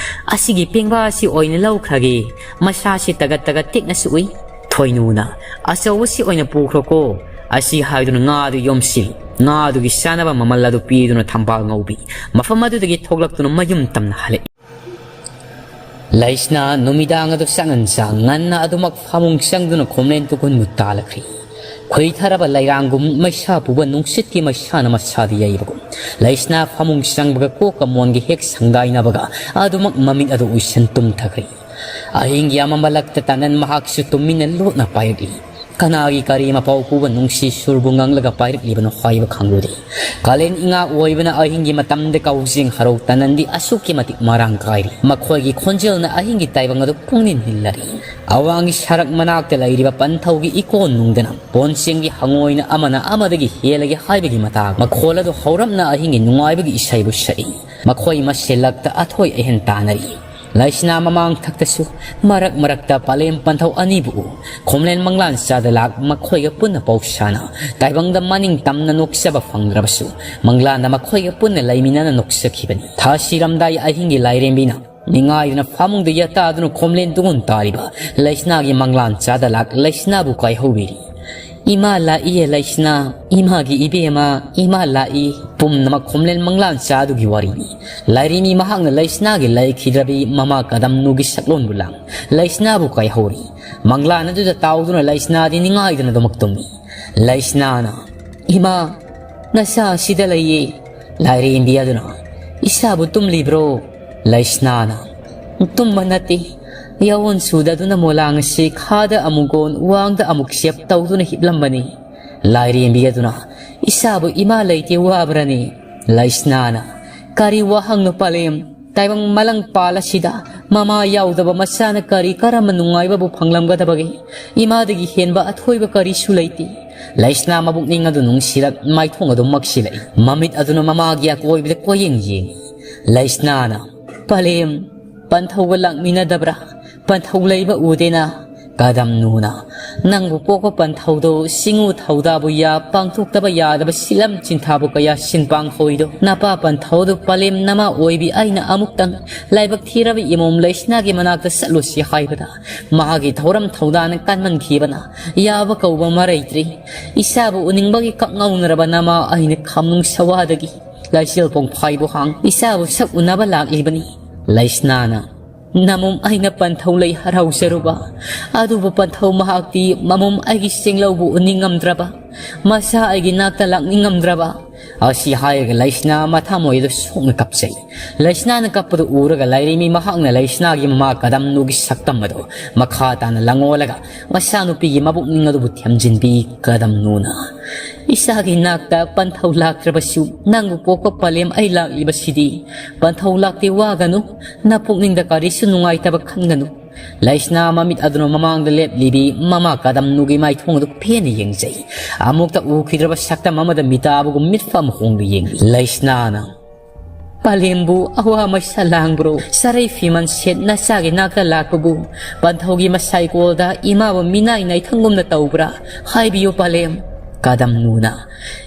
ꯑꯁꯤꯒꯤ ꯄꯦꯡꯕꯥ ꯑꯁꯤ ꯑꯣꯏꯅ ꯂꯧꯈ꯭ꯔꯒꯦ꯫ ꯃꯁꯥꯁꯤ ꯇꯒꯠ ꯇꯒꯠ ꯇꯦꯛꯅꯁꯨ ꯎꯏ꯫ ꯊꯣꯏꯅꯨꯅ, ꯑꯆꯧꯕꯁꯤ ꯑꯣꯏꯅ ꯄꯨꯈ꯭ꯔꯣꯀꯣ꯫ ꯑꯁꯤ ꯍꯥꯏꯗꯨꯅ ꯉꯥ ꯑꯗꯨ ꯌꯣꯝꯁꯤꯜꯂꯤ꯫ ꯉꯥ ꯑꯗꯨꯒꯤ ꯆꯥꯅꯕ ꯃꯃꯜ ꯑꯗꯨ ꯄꯤꯗꯨꯅ ꯊꯝꯕꯥꯜ ꯉꯧꯕꯤ ꯃꯐꯝ ꯑꯗꯨꯗꯒꯤ ꯊꯣꯛꯂꯛꯇꯨꯅ ꯃꯌꯨꯝ ꯇꯝꯅ ꯍꯜꯂꯛꯏ꯫ ꯂꯩꯁꯅꯥ ꯅꯨꯃꯤꯗꯥꯡ ꯑꯗꯨ ꯆꯥꯛꯉꯟ ꯆꯥꯡ ꯉꯟꯅ ꯑꯗꯨꯃꯛ ꯐꯃꯨꯡ ꯆꯪꯗꯨꯅ ꯈꯣꯝꯂꯦꯟ ꯇꯨꯒꯨꯟꯕꯨ ꯇꯥꯜꯂꯛꯈ꯭ꯔꯤ꯫ ꯈꯨꯏꯊꯔꯕ ꯂꯩꯔꯥꯡꯒꯨꯝ ꯃꯩꯁꯥ ꯄꯨꯕ ꯅꯨꯡꯁꯤꯠꯀꯤ ꯃꯩꯁꯥꯅ ꯃꯁꯥꯗ ꯌꯩꯕꯒꯨꯝ ꯂꯩꯁꯅꯥ ꯐꯃꯨꯡ ꯆꯪꯕꯒ ꯀꯣꯛꯀ ꯃꯣꯟꯒ ꯍꯦꯛ ꯁꯪꯗꯥꯏꯅꯕꯒ ꯑꯗꯨꯃꯛ ꯃꯃꯤꯠ ꯑꯗꯨ ꯎꯏꯁꯟ ꯇꯨꯝꯊꯈ꯭ꯔꯤ꯫ ꯑꯍꯤꯡꯒꯤ ꯑꯃꯝꯕ ꯂꯛꯇ ꯇꯥꯅꯟ ꯃꯍꯥꯛꯁꯨ ꯇꯨꯃꯤꯟꯅ ꯂꯣꯠꯅ ꯄꯥꯏꯔꯛꯂꯤ꯫ ꯀꯅꯥꯒꯤ ꯀꯔꯤ ꯃꯄꯥꯎ ꯄꯨꯕ ꯅꯨꯡꯁꯤ ꯁꯨꯔꯕꯨ ꯉꯪꯂꯒ ꯄꯥꯏꯔꯛꯂꯤꯕꯅꯣ ꯍꯥꯏꯕ ꯈꯪꯂꯨꯗꯦ꯫ ꯀꯥꯂꯦꯟ ꯏꯉꯥ ꯑꯣꯏꯕꯅ ꯑꯍꯤꯡꯒꯤ ꯃꯇꯝꯗ ꯀꯥꯎꯖꯦꯡ ꯍꯔꯥꯎ ꯇꯅꯟꯗꯤ ꯑꯁꯨꯛꯀꯤ ꯃꯇꯤꯛ ꯃꯔꯥꯡ ꯀꯥꯏꯔꯤ꯫ ꯃꯈꯣꯏꯒꯤ ꯈꯣꯟꯖꯦꯜꯅ ꯑꯍꯤꯡꯒꯤ ꯇꯥꯏꯕꯪ ꯑꯗꯨ ꯄꯨꯡꯅꯤꯜ ꯅꯤꯜꯂꯔꯤ꯫ ꯑꯋꯥꯡꯒꯤ ꯁꯔꯛ ꯃꯅꯥꯛꯇ ꯂꯩꯔꯤꯕ ꯄꯟꯊꯧꯒꯤ ꯏꯀꯣꯟ ꯅꯨꯡꯗꯅ ꯄꯣꯟꯁꯦꯡꯒꯤ ꯍꯉꯣꯏꯅ ꯑꯃꯅ ꯑꯃꯗꯒꯤ ꯍꯦꯜꯂꯒꯦ ꯍꯥꯏꯕꯒꯤ ꯃꯇꯥꯒꯨꯝ ꯃꯈꯣꯜ ꯑꯗꯨ ꯍꯧꯔꯞꯅ ꯑꯍꯤꯡꯒꯤ ꯅꯨꯡꯉꯥꯏꯕꯒꯤ ꯏꯁꯩꯕꯨ ꯁꯛꯏ꯫ ꯃꯈꯣꯏ ꯃꯁꯦꯜ ꯂꯛꯇ ꯑꯊꯣꯏ ꯑꯍꯦꯟ ꯇꯥꯅꯔꯤ꯫ ꯂꯩꯁꯅꯥ ꯃꯃꯥꯡ ꯊꯛꯇꯁꯨ ꯃꯔꯛ ꯃꯔꯛꯇ ꯄꯂꯦꯝ ꯄꯟꯊꯧ ꯑꯅꯤꯕꯨ ꯎ꯫ ꯈꯣꯝꯂꯦꯟ ꯃꯪꯂꯥꯟ ꯆꯥꯗ ꯂꯥꯛ ꯃꯈꯣꯏꯒ ꯄꯨꯟꯅ ꯄꯥꯎꯁꯥꯅ ꯇꯥꯏꯕꯪꯗ ꯃꯅꯤꯡ ꯇꯝꯅ ꯅꯣꯛꯆꯕ ꯐꯪꯗ꯭ꯔꯕꯁꯨ ꯃꯪꯂꯥꯟꯗ ꯃꯈꯣꯏꯒ ꯄꯨꯟꯅ ꯂꯩꯃꯤꯟꯅꯅ ꯅꯣꯛꯆꯈꯤꯕꯅꯤ꯫ ꯊꯥ ꯁꯤꯔꯝꯗꯥꯏ ꯑꯍꯤꯡꯒꯤ ꯂꯥꯏꯔꯦꯝꯕꯤꯅ ꯅꯤꯡꯉꯥꯏꯗꯨꯅ ꯐꯃꯨꯡꯗ ꯌꯥꯇꯥꯗꯨꯅ ꯈꯣꯝꯂꯦꯟ ꯇꯨꯡ ꯇꯥꯔꯤꯕ ꯂꯩꯁꯅꯥꯒꯤ ꯃꯪꯂꯥꯟ ꯆꯥꯗ ꯂꯥꯛ ꯂꯩꯁꯅꯥꯕꯨ ꯀꯥꯏꯍꯧꯕꯤꯔꯤ꯫ "ꯏꯃꯥ ꯂꯥꯛꯏꯌꯦ ꯂꯩꯁꯅꯥ, ꯏꯃꯥꯒꯤ ꯏꯕꯦꯝꯃ, ꯏꯃꯥ ꯂꯥꯛꯏ"꯫ ꯄꯨꯝꯅꯃꯛ ꯈꯣꯝꯂꯦꯟ ꯃꯪꯂꯥꯟ ꯆꯥꯗꯨꯒꯤ ꯋꯥꯔꯤꯅꯤ꯫ ꯂꯥꯏꯔꯦꯝꯕꯤ ꯃꯍꯥꯛꯅ ꯂꯩꯁꯅꯥꯒꯤ ꯂꯩꯈꯤꯗ꯭ꯔꯕꯤ ꯃꯃꯥ ꯀꯗꯝꯅꯨꯒꯤ ꯁꯛꯂꯣꯟꯕꯨ ꯂꯥꯡ ꯂꯩꯁꯅꯥꯕꯨ ꯀꯥꯏꯍꯧꯔꯤ꯫ ꯃꯪꯂꯥꯟ ꯑꯗꯨꯗ ꯇꯥꯎꯗꯨꯅ ꯂꯩꯁꯅꯥꯗꯤ ꯅꯤꯡꯉꯥꯏꯗꯅ ꯑꯗꯨꯃꯛ ꯇꯨꯝꯃꯤ꯫ ꯂꯩꯁꯅꯥꯅ, "ꯏꯃꯥ, ꯅꯁꯥ ꯑꯁꯤꯗ ꯂꯩꯌꯦ"꯫ ꯂꯥꯏꯔꯦꯝꯕꯤ ꯑꯗꯨꯅ, "ꯏꯁꯥꯕꯨ ꯇꯨꯝꯂꯤꯕ꯭ꯔꯣ?" ꯂꯩꯁꯅꯥꯅ, "ꯇꯨꯝꯕ ꯅꯠꯇꯦ, ꯌꯥꯑꯣꯟ ꯁꯨꯗꯗꯨꯅ ꯃꯣꯂꯥꯡ ꯑꯁꯤ ꯈꯥꯗ ꯑꯃꯨꯛ ꯀꯣꯟ, ꯋꯥꯡꯗ ꯑꯃꯨꯛ ꯆꯦꯞ ꯇꯧꯗꯨꯅ ꯍꯤꯞꯂꯝꯕꯅꯤ"꯫ ꯂꯥꯏꯔꯦꯝꯕꯤ ꯑꯗꯨꯅ, "ꯏꯁꯥꯕꯨ ꯏꯃꯥ ꯂꯩꯇꯦ ꯋꯥꯕ꯭ꯔꯅꯤ?" ꯂꯩꯁꯅꯥꯅ, "ꯀꯔꯤ ꯋꯥꯍꯪꯅꯣ ꯄꯂꯦꯝ? ꯇꯥꯏꯕꯪ ꯃꯂꯪ ꯄꯥꯜ ꯑꯁꯤꯗ ꯃꯃꯥ ꯌꯥꯎꯗꯕ ꯃꯆꯥꯅ ꯀꯔꯤ ꯀꯔꯝꯕ ꯅꯨꯡꯉꯥꯏꯕꯕꯨ ꯐꯪꯂꯝꯒꯗꯕꯒꯦ? ꯏꯃꯥꯗꯒꯤ ꯍꯦꯟꯕ ꯑꯊꯣꯏꯕ ꯀꯔꯤꯁꯨ ꯂꯩꯇꯦ꯫ ꯂꯩꯁꯅꯥ ꯃꯕꯨꯛꯅꯤꯡ ꯑꯗꯨ ꯅꯨꯡꯁꯤꯔꯛ ꯃꯥꯏꯊꯣꯡ ꯑꯗꯨ ꯃꯛꯁꯤꯜꯂꯛꯏ꯫ ꯃꯃꯤꯠ ꯑꯗꯨꯅ ꯃꯃꯥꯒꯤ ꯑꯀꯣꯏꯕꯗ ꯀꯣꯏꯌꯦꯡ ꯌꯦꯡꯏ꯫ ꯂꯩꯁꯅꯥꯅ, "ꯄꯂꯦꯝ, ꯄꯟꯊꯧꯒ ꯂꯥꯛꯃꯤꯟꯅꯗꯕ꯭ꯔꯥ? ꯄꯟꯊꯧ ꯂꯩꯕ ꯎꯗꯦꯅ?" ꯀꯗꯝꯅꯨꯅ, "ꯅꯪꯕꯨ ꯄꯣꯛꯄ ꯄꯟꯊꯧꯗꯣ ꯁꯤꯡꯎ ꯊꯧꯗꯥꯕꯨ ꯌꯥ ꯄꯥꯡꯊꯣꯛꯇꯕ ꯌꯥꯗꯕ ꯁꯤꯂꯝ ꯆꯤꯟꯊꯥꯕꯨ ꯀꯌꯥ ꯁꯤꯟ ꯄꯥꯡꯍꯧꯏꯗꯣ? ꯅꯄꯥ ꯄꯟꯊꯧꯗꯨ ꯄꯂꯦꯝ ꯅꯃꯥ ꯑꯣꯏꯕꯤ ꯑꯩꯅ ꯑꯃꯨꯛꯇꯪ ꯂꯥꯏꯕꯛ ꯊꯤꯔꯕ ꯏꯃꯣꯝ ꯂꯩꯁꯅꯥꯒꯤ ꯃꯅꯥꯛꯇ ꯆꯠꯂꯨꯁꯤ ꯍꯥꯏꯕꯗ ꯃꯥꯒꯤ ꯊꯧꯔꯝ ꯊꯧꯗꯥꯅ ꯀꯟꯃꯟꯈꯤꯕꯅ ꯌꯥꯕ ꯀꯧꯕ ꯑꯃ ꯂꯩꯇ꯭ꯔꯤ꯫ ꯏꯆꯥꯕꯨ ꯎꯅꯤꯡꯕꯒꯤ ꯀꯛꯉꯧꯅꯔꯕ ꯅꯃꯥ ꯑꯩꯅ ꯈꯝꯅꯨꯡ ꯁꯋꯥꯗꯒꯤ ꯂꯥꯏꯁꯦꯜ ꯄꯣꯡꯐꯥꯏꯕꯨ ꯍꯥꯡ ꯏꯆꯥꯕꯨ ꯁꯛ ꯎꯅꯕ ꯂꯥꯛꯂꯤꯕꯅꯤ꯫" ꯂꯩꯁꯅꯥꯅ, "ꯅꯃꯣꯝ ꯑꯩꯅ ꯄꯟꯊꯧ ꯂꯩ ꯍꯔꯥꯎꯖꯔꯨꯕ, ꯑꯗꯨꯕꯨ ꯄꯟꯊꯧ ꯃꯍꯥꯛꯇꯤ ꯃꯃꯣꯝ ꯑꯩꯒꯤ ꯆꯦꯡꯂꯧꯕꯨ ꯎꯅꯤꯡꯉꯝꯗ꯭ꯔꯕ, ꯃꯆꯥ ꯑꯩꯒꯤ ꯅꯥꯛꯇ ꯂꯥꯛꯅꯤꯡꯉꯝꯗ꯭ꯔꯕ?" ꯑꯁꯤ ꯍꯥꯏꯔꯒ ꯂꯩꯁꯅꯥ ꯃꯊꯃꯣꯏꯗ ꯁꯣꯛꯅ ꯀꯞꯆꯩ꯫ ꯂꯩꯁꯅꯥꯅ ꯀꯞꯄꯗꯨ ꯎꯔꯒ ꯂꯥꯏꯔꯦꯝꯕꯤ ꯃꯍꯥꯛꯅ ꯂꯩꯁꯅꯥꯒꯤ ꯃꯃꯥ ꯀꯗꯝꯅꯨꯒꯤ ꯁꯛꯇꯝ ꯑꯗꯨ ꯃꯈꯥ ꯇꯥꯅ ꯂꯪꯉꯣꯜꯂꯒ ꯃꯆꯥꯅꯨꯄꯤꯒꯤ ꯃꯕꯨꯛꯅꯤꯡ ꯑꯗꯨꯕꯨ ꯊꯦꯝꯖꯤꯟꯕꯤ꯫ ꯀꯗꯝꯅꯨꯅ, "ꯏꯆꯥꯒꯤ ꯅꯥꯛꯇ ꯄꯟꯊꯧ ꯂꯥꯛꯇ꯭ꯔꯕꯁꯨ ꯅꯪꯕꯨ ꯄꯣꯛꯄ ꯄꯂꯦꯝ ꯑꯩ ꯂꯥꯛꯂꯤꯕꯁꯤꯗꯤ꯫ ꯄꯟꯊꯧ ꯂꯥꯛꯇꯦ ꯋꯥꯒꯅꯨ, ꯅꯄꯨꯛꯅꯤꯡꯗ ꯀꯔꯤꯁꯨ ꯅꯨꯡꯉꯥꯏꯇꯕ ꯈꯟꯒꯅꯨ꯫" ꯂꯩꯁꯅꯥ ꯃꯃꯤꯠ ꯑꯗꯨꯅ ꯃꯃꯥꯡꯗ ꯂꯦꯞꯂꯤꯕꯤ ꯃꯃꯥ ꯀꯗꯝꯅꯨꯒꯤ ꯃꯥꯏꯊꯣꯡ ꯑꯗꯨ ꯄꯦꯟꯅ ꯌꯦꯡꯖꯩ꯫ ꯑꯃꯨꯛꯇ ꯎꯈꯤꯗ꯭ꯔꯕ ꯁꯛꯇꯝ ꯑꯃꯗ ꯃꯤꯇꯥꯕꯒꯨꯝ ꯃꯤꯠꯐꯝ ꯍꯣꯡꯗꯨ ꯌꯦꯡꯂꯤ꯫ ꯂꯩꯁꯅꯥꯅ, "ꯄꯂꯦꯝꯕꯨ ꯑꯋꯥ ꯃꯩꯁꯥ ꯂꯥꯡꯕ꯭ꯔꯣ? ꯆꯔꯩ ꯐꯤꯃꯟ ꯁꯦꯠ ꯅꯆꯥꯒꯤ ꯅꯥꯛꯇ ꯂꯥꯛꯄꯕꯨ ꯄꯟꯊꯧꯒꯤ ꯃꯁꯥꯏꯀꯣꯜꯗ ꯏꯃꯥꯕꯨ ꯃꯤꯅꯥꯏ ꯅꯥꯏꯊꯪꯒꯨꯝꯅ ꯇꯧꯕ꯭ꯔꯥ? ꯍꯥꯏꯕꯤꯌꯨ ꯄꯂꯦꯝ꯫" ꯀꯗꯝꯅꯨꯅ,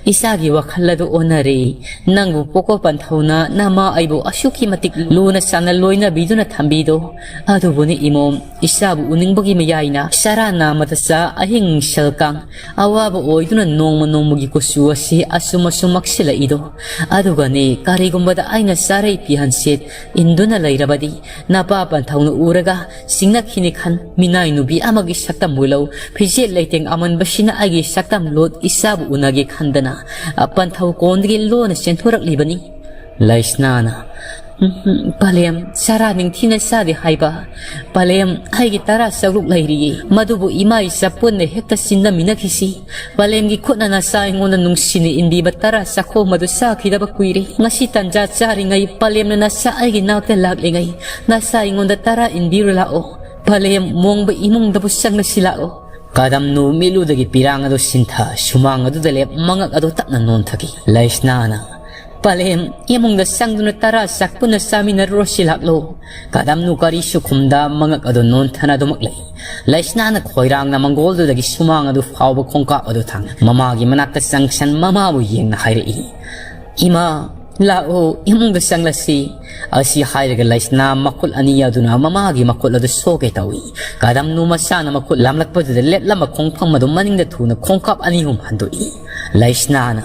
"ꯏꯆꯥꯒꯤ ꯋꯥꯈꯜ ꯑꯗꯨ ꯑꯣꯟꯅꯔꯦ꯫ ꯅꯪꯕꯨ ꯄꯣꯛꯄ ꯄꯟꯊꯧꯅ ꯅꯃꯥ ꯑꯩꯕꯨ ꯑꯁꯨꯛꯀꯤ ꯃꯇꯤꯛ ꯂꯨꯅ ꯆꯥꯟꯅ ꯂꯣꯏꯅꯕꯤꯗꯨꯅ ꯊꯝꯕꯤꯗꯣ꯫ ꯑꯗꯨꯕꯨꯅꯤ ꯏꯃꯣꯝ, ꯏꯆꯥꯕꯨ ꯎꯅꯤꯡꯕꯒꯤ ꯃꯌꯥꯏꯅ ꯆꯔꯥ ꯅꯥꯝꯃꯗ ꯆꯥ ꯑꯍꯤꯡ ꯁꯦꯜꯀꯥꯡ ꯑꯋꯥꯕ ꯑꯣꯏꯗꯨꯅ ꯅꯣꯡꯃ ꯅꯣꯡꯃꯒꯤ ꯀꯨꯆꯨ ꯑꯁꯤ ꯑꯁꯨꯝ ꯑꯁꯨꯝ ꯃꯛꯁꯤꯜꯂꯛꯏꯗꯣ꯫ ꯑꯗꯨꯒꯅꯤ, ꯀꯔꯤꯒꯨꯝꯕꯗ ꯑꯩꯅ ꯆꯥꯔꯩ ꯐꯤꯍꯟꯁꯦꯠ ꯏꯟꯗꯨꯅ ꯂꯩꯔꯕꯗꯤ ꯅꯄꯥ ꯄꯟꯊꯧꯅ ꯎꯔꯒ ꯆꯤꯡꯅꯈꯤꯅꯤ ꯈꯟ ꯃꯤꯅꯥꯏ ꯅꯨꯄꯤ ꯑꯃꯒꯤ ꯁꯛꯇꯝ ꯎꯠꯂꯧ ꯐꯤꯖꯦꯠ ꯂꯩꯇꯦꯡ ꯑꯃꯟꯕꯁꯤꯅ ꯑꯩꯒꯤ ꯁꯛꯇꯝ ꯂꯣꯠ ꯏꯆꯥꯕꯨ ꯎꯅꯒꯦ ꯈꯟꯗꯅ ꯄꯟꯊꯧ ꯀꯣꯟꯗꯒꯤ ꯂꯣꯟꯅ ꯆꯦꯟꯊꯣꯔꯛꯂꯤꯕꯅꯤ꯫" ꯂꯩꯁꯅꯥꯅ, ꯎꯝ, ꯄꯂꯦꯝ, ꯆꯔꯥ ꯅꯤꯡꯊꯤꯅ ꯆꯥꯗꯦ ꯍꯥꯏꯕ꯫ ꯄꯂꯦꯝ, ꯑꯩꯒꯤ ꯇꯔꯥ ꯁꯔꯨꯛ ꯂꯩꯔꯤꯌꯦ, ꯃꯗꯨꯕꯨ ꯏꯃꯥ ꯏꯆꯥ ꯄꯨꯟꯅ ꯍꯦꯛꯇ ꯆꯤꯟꯅꯃꯤꯟꯅꯈꯤꯁꯤ꯫ ꯄꯂꯦꯝꯒꯤ ꯈꯨꯠꯅ ꯅꯆꯥ ꯑꯩꯉꯣꯟꯗ ꯅꯨꯡꯁꯤꯅ ꯏꯟꯕꯤꯕ ꯇꯔꯥ ꯆꯥꯛꯈꯣꯝ ꯑꯗꯨ ꯆꯥꯈꯤꯗꯕ ꯀꯨꯏꯔꯦ꯫ ꯉꯁꯤ ꯇꯟꯖꯥ ꯆꯥꯔꯤꯉꯩ ꯄꯂꯦꯝꯅ ꯅꯆꯥ ꯑꯩꯒꯤ ꯅꯥꯛꯇ ꯂꯥꯛꯂꯤꯉꯩ ꯅꯆꯥ ꯑꯩꯉꯣꯟꯗ ꯇꯔꯥ ꯏꯟꯕꯤꯔꯨ ꯂꯥꯛꯑꯣ꯫ ꯄꯂꯦꯝ, ꯃꯣꯡꯕ ꯏꯃꯨꯡꯗꯕꯨ ꯆꯪꯂꯁꯤ ꯂꯥꯛꯑꯣ꯫ ꯀꯗꯝꯅꯨ ꯃꯤꯠꯂꯨꯗꯒꯤ ꯄꯤꯔꯥꯡ ꯑꯗꯨ ꯁꯤꯟꯊ ꯁꯨꯃꯥꯡ ꯑꯗꯨꯗ ꯂꯦꯞ ꯃꯉꯛ ꯑꯗꯨ ꯇꯞꯅ ꯅꯣꯟꯊꯈꯤ꯫ ꯂꯩꯁꯅꯥꯅ, ꯄꯂꯦꯝ, ꯏꯃꯨꯡꯗ ꯆꯪꯗꯨꯅ ꯇꯔꯥ ꯆꯥꯛ ꯄꯨꯟꯅ ꯆꯥꯃꯤꯟꯅꯔꯨꯔꯁꯤ ꯂꯥꯛꯂꯣ꯫ ꯀꯗꯝꯅꯨ ꯀꯔꯤꯁꯨ ꯈꯨꯝꯗ ꯃꯉꯛ ꯑꯗꯨ ꯅꯣꯟꯊꯅ ꯑꯗꯨꯃꯛ ꯂꯩ꯫ ꯂꯩꯁꯅꯥꯅ ꯈꯣꯏꯔꯥꯡꯅ ꯃꯪꯒꯣꯜꯗꯨꯗꯒꯤ ꯁꯨꯃꯥꯡ ꯑꯗꯨ ꯐꯥꯎꯕ ꯈꯣꯡꯀꯥꯞ ꯑꯗꯨ ꯊꯥꯡꯅ ꯃꯃꯥꯒꯤ ꯃꯅꯥꯛꯇ ꯆꯪꯁꯟ ꯃꯃꯥꯕꯨ ꯌꯦꯡꯅ ꯍꯥꯏꯔꯛꯏ, "ꯏꯃꯥ, ꯂꯥꯛꯑꯣ, ꯏꯃꯨꯡꯗ ꯆꯪꯂꯁꯤ꯫" ꯑꯁꯤ ꯍꯥꯏꯔꯒ ꯂꯩꯁꯅꯥ ꯃꯈꯨꯠ ꯑꯅꯤ ꯑꯗꯨꯅ ꯃꯃꯥꯒꯤ ꯃꯈꯨꯠ ꯑꯗꯨ ꯁꯣꯛꯀꯦ ꯇꯧꯏ꯫ ꯀꯗꯝꯅꯨ ꯃꯆꯥꯅ ꯃꯈꯨꯠ ꯂꯥꯝꯂꯛꯄꯗꯨꯗ ꯂꯦꯞꯂꯝꯕ ꯈꯣꯡꯐꯝ ꯑꯗꯨ ꯃꯅꯤꯡꯗ ꯊꯨꯅ ꯈꯣꯡꯀꯥꯞ ꯑꯅꯤ ꯑꯍꯨꯝ ꯍꯟꯗꯣꯛꯏ꯫ ꯂꯩꯁꯅꯥꯅ,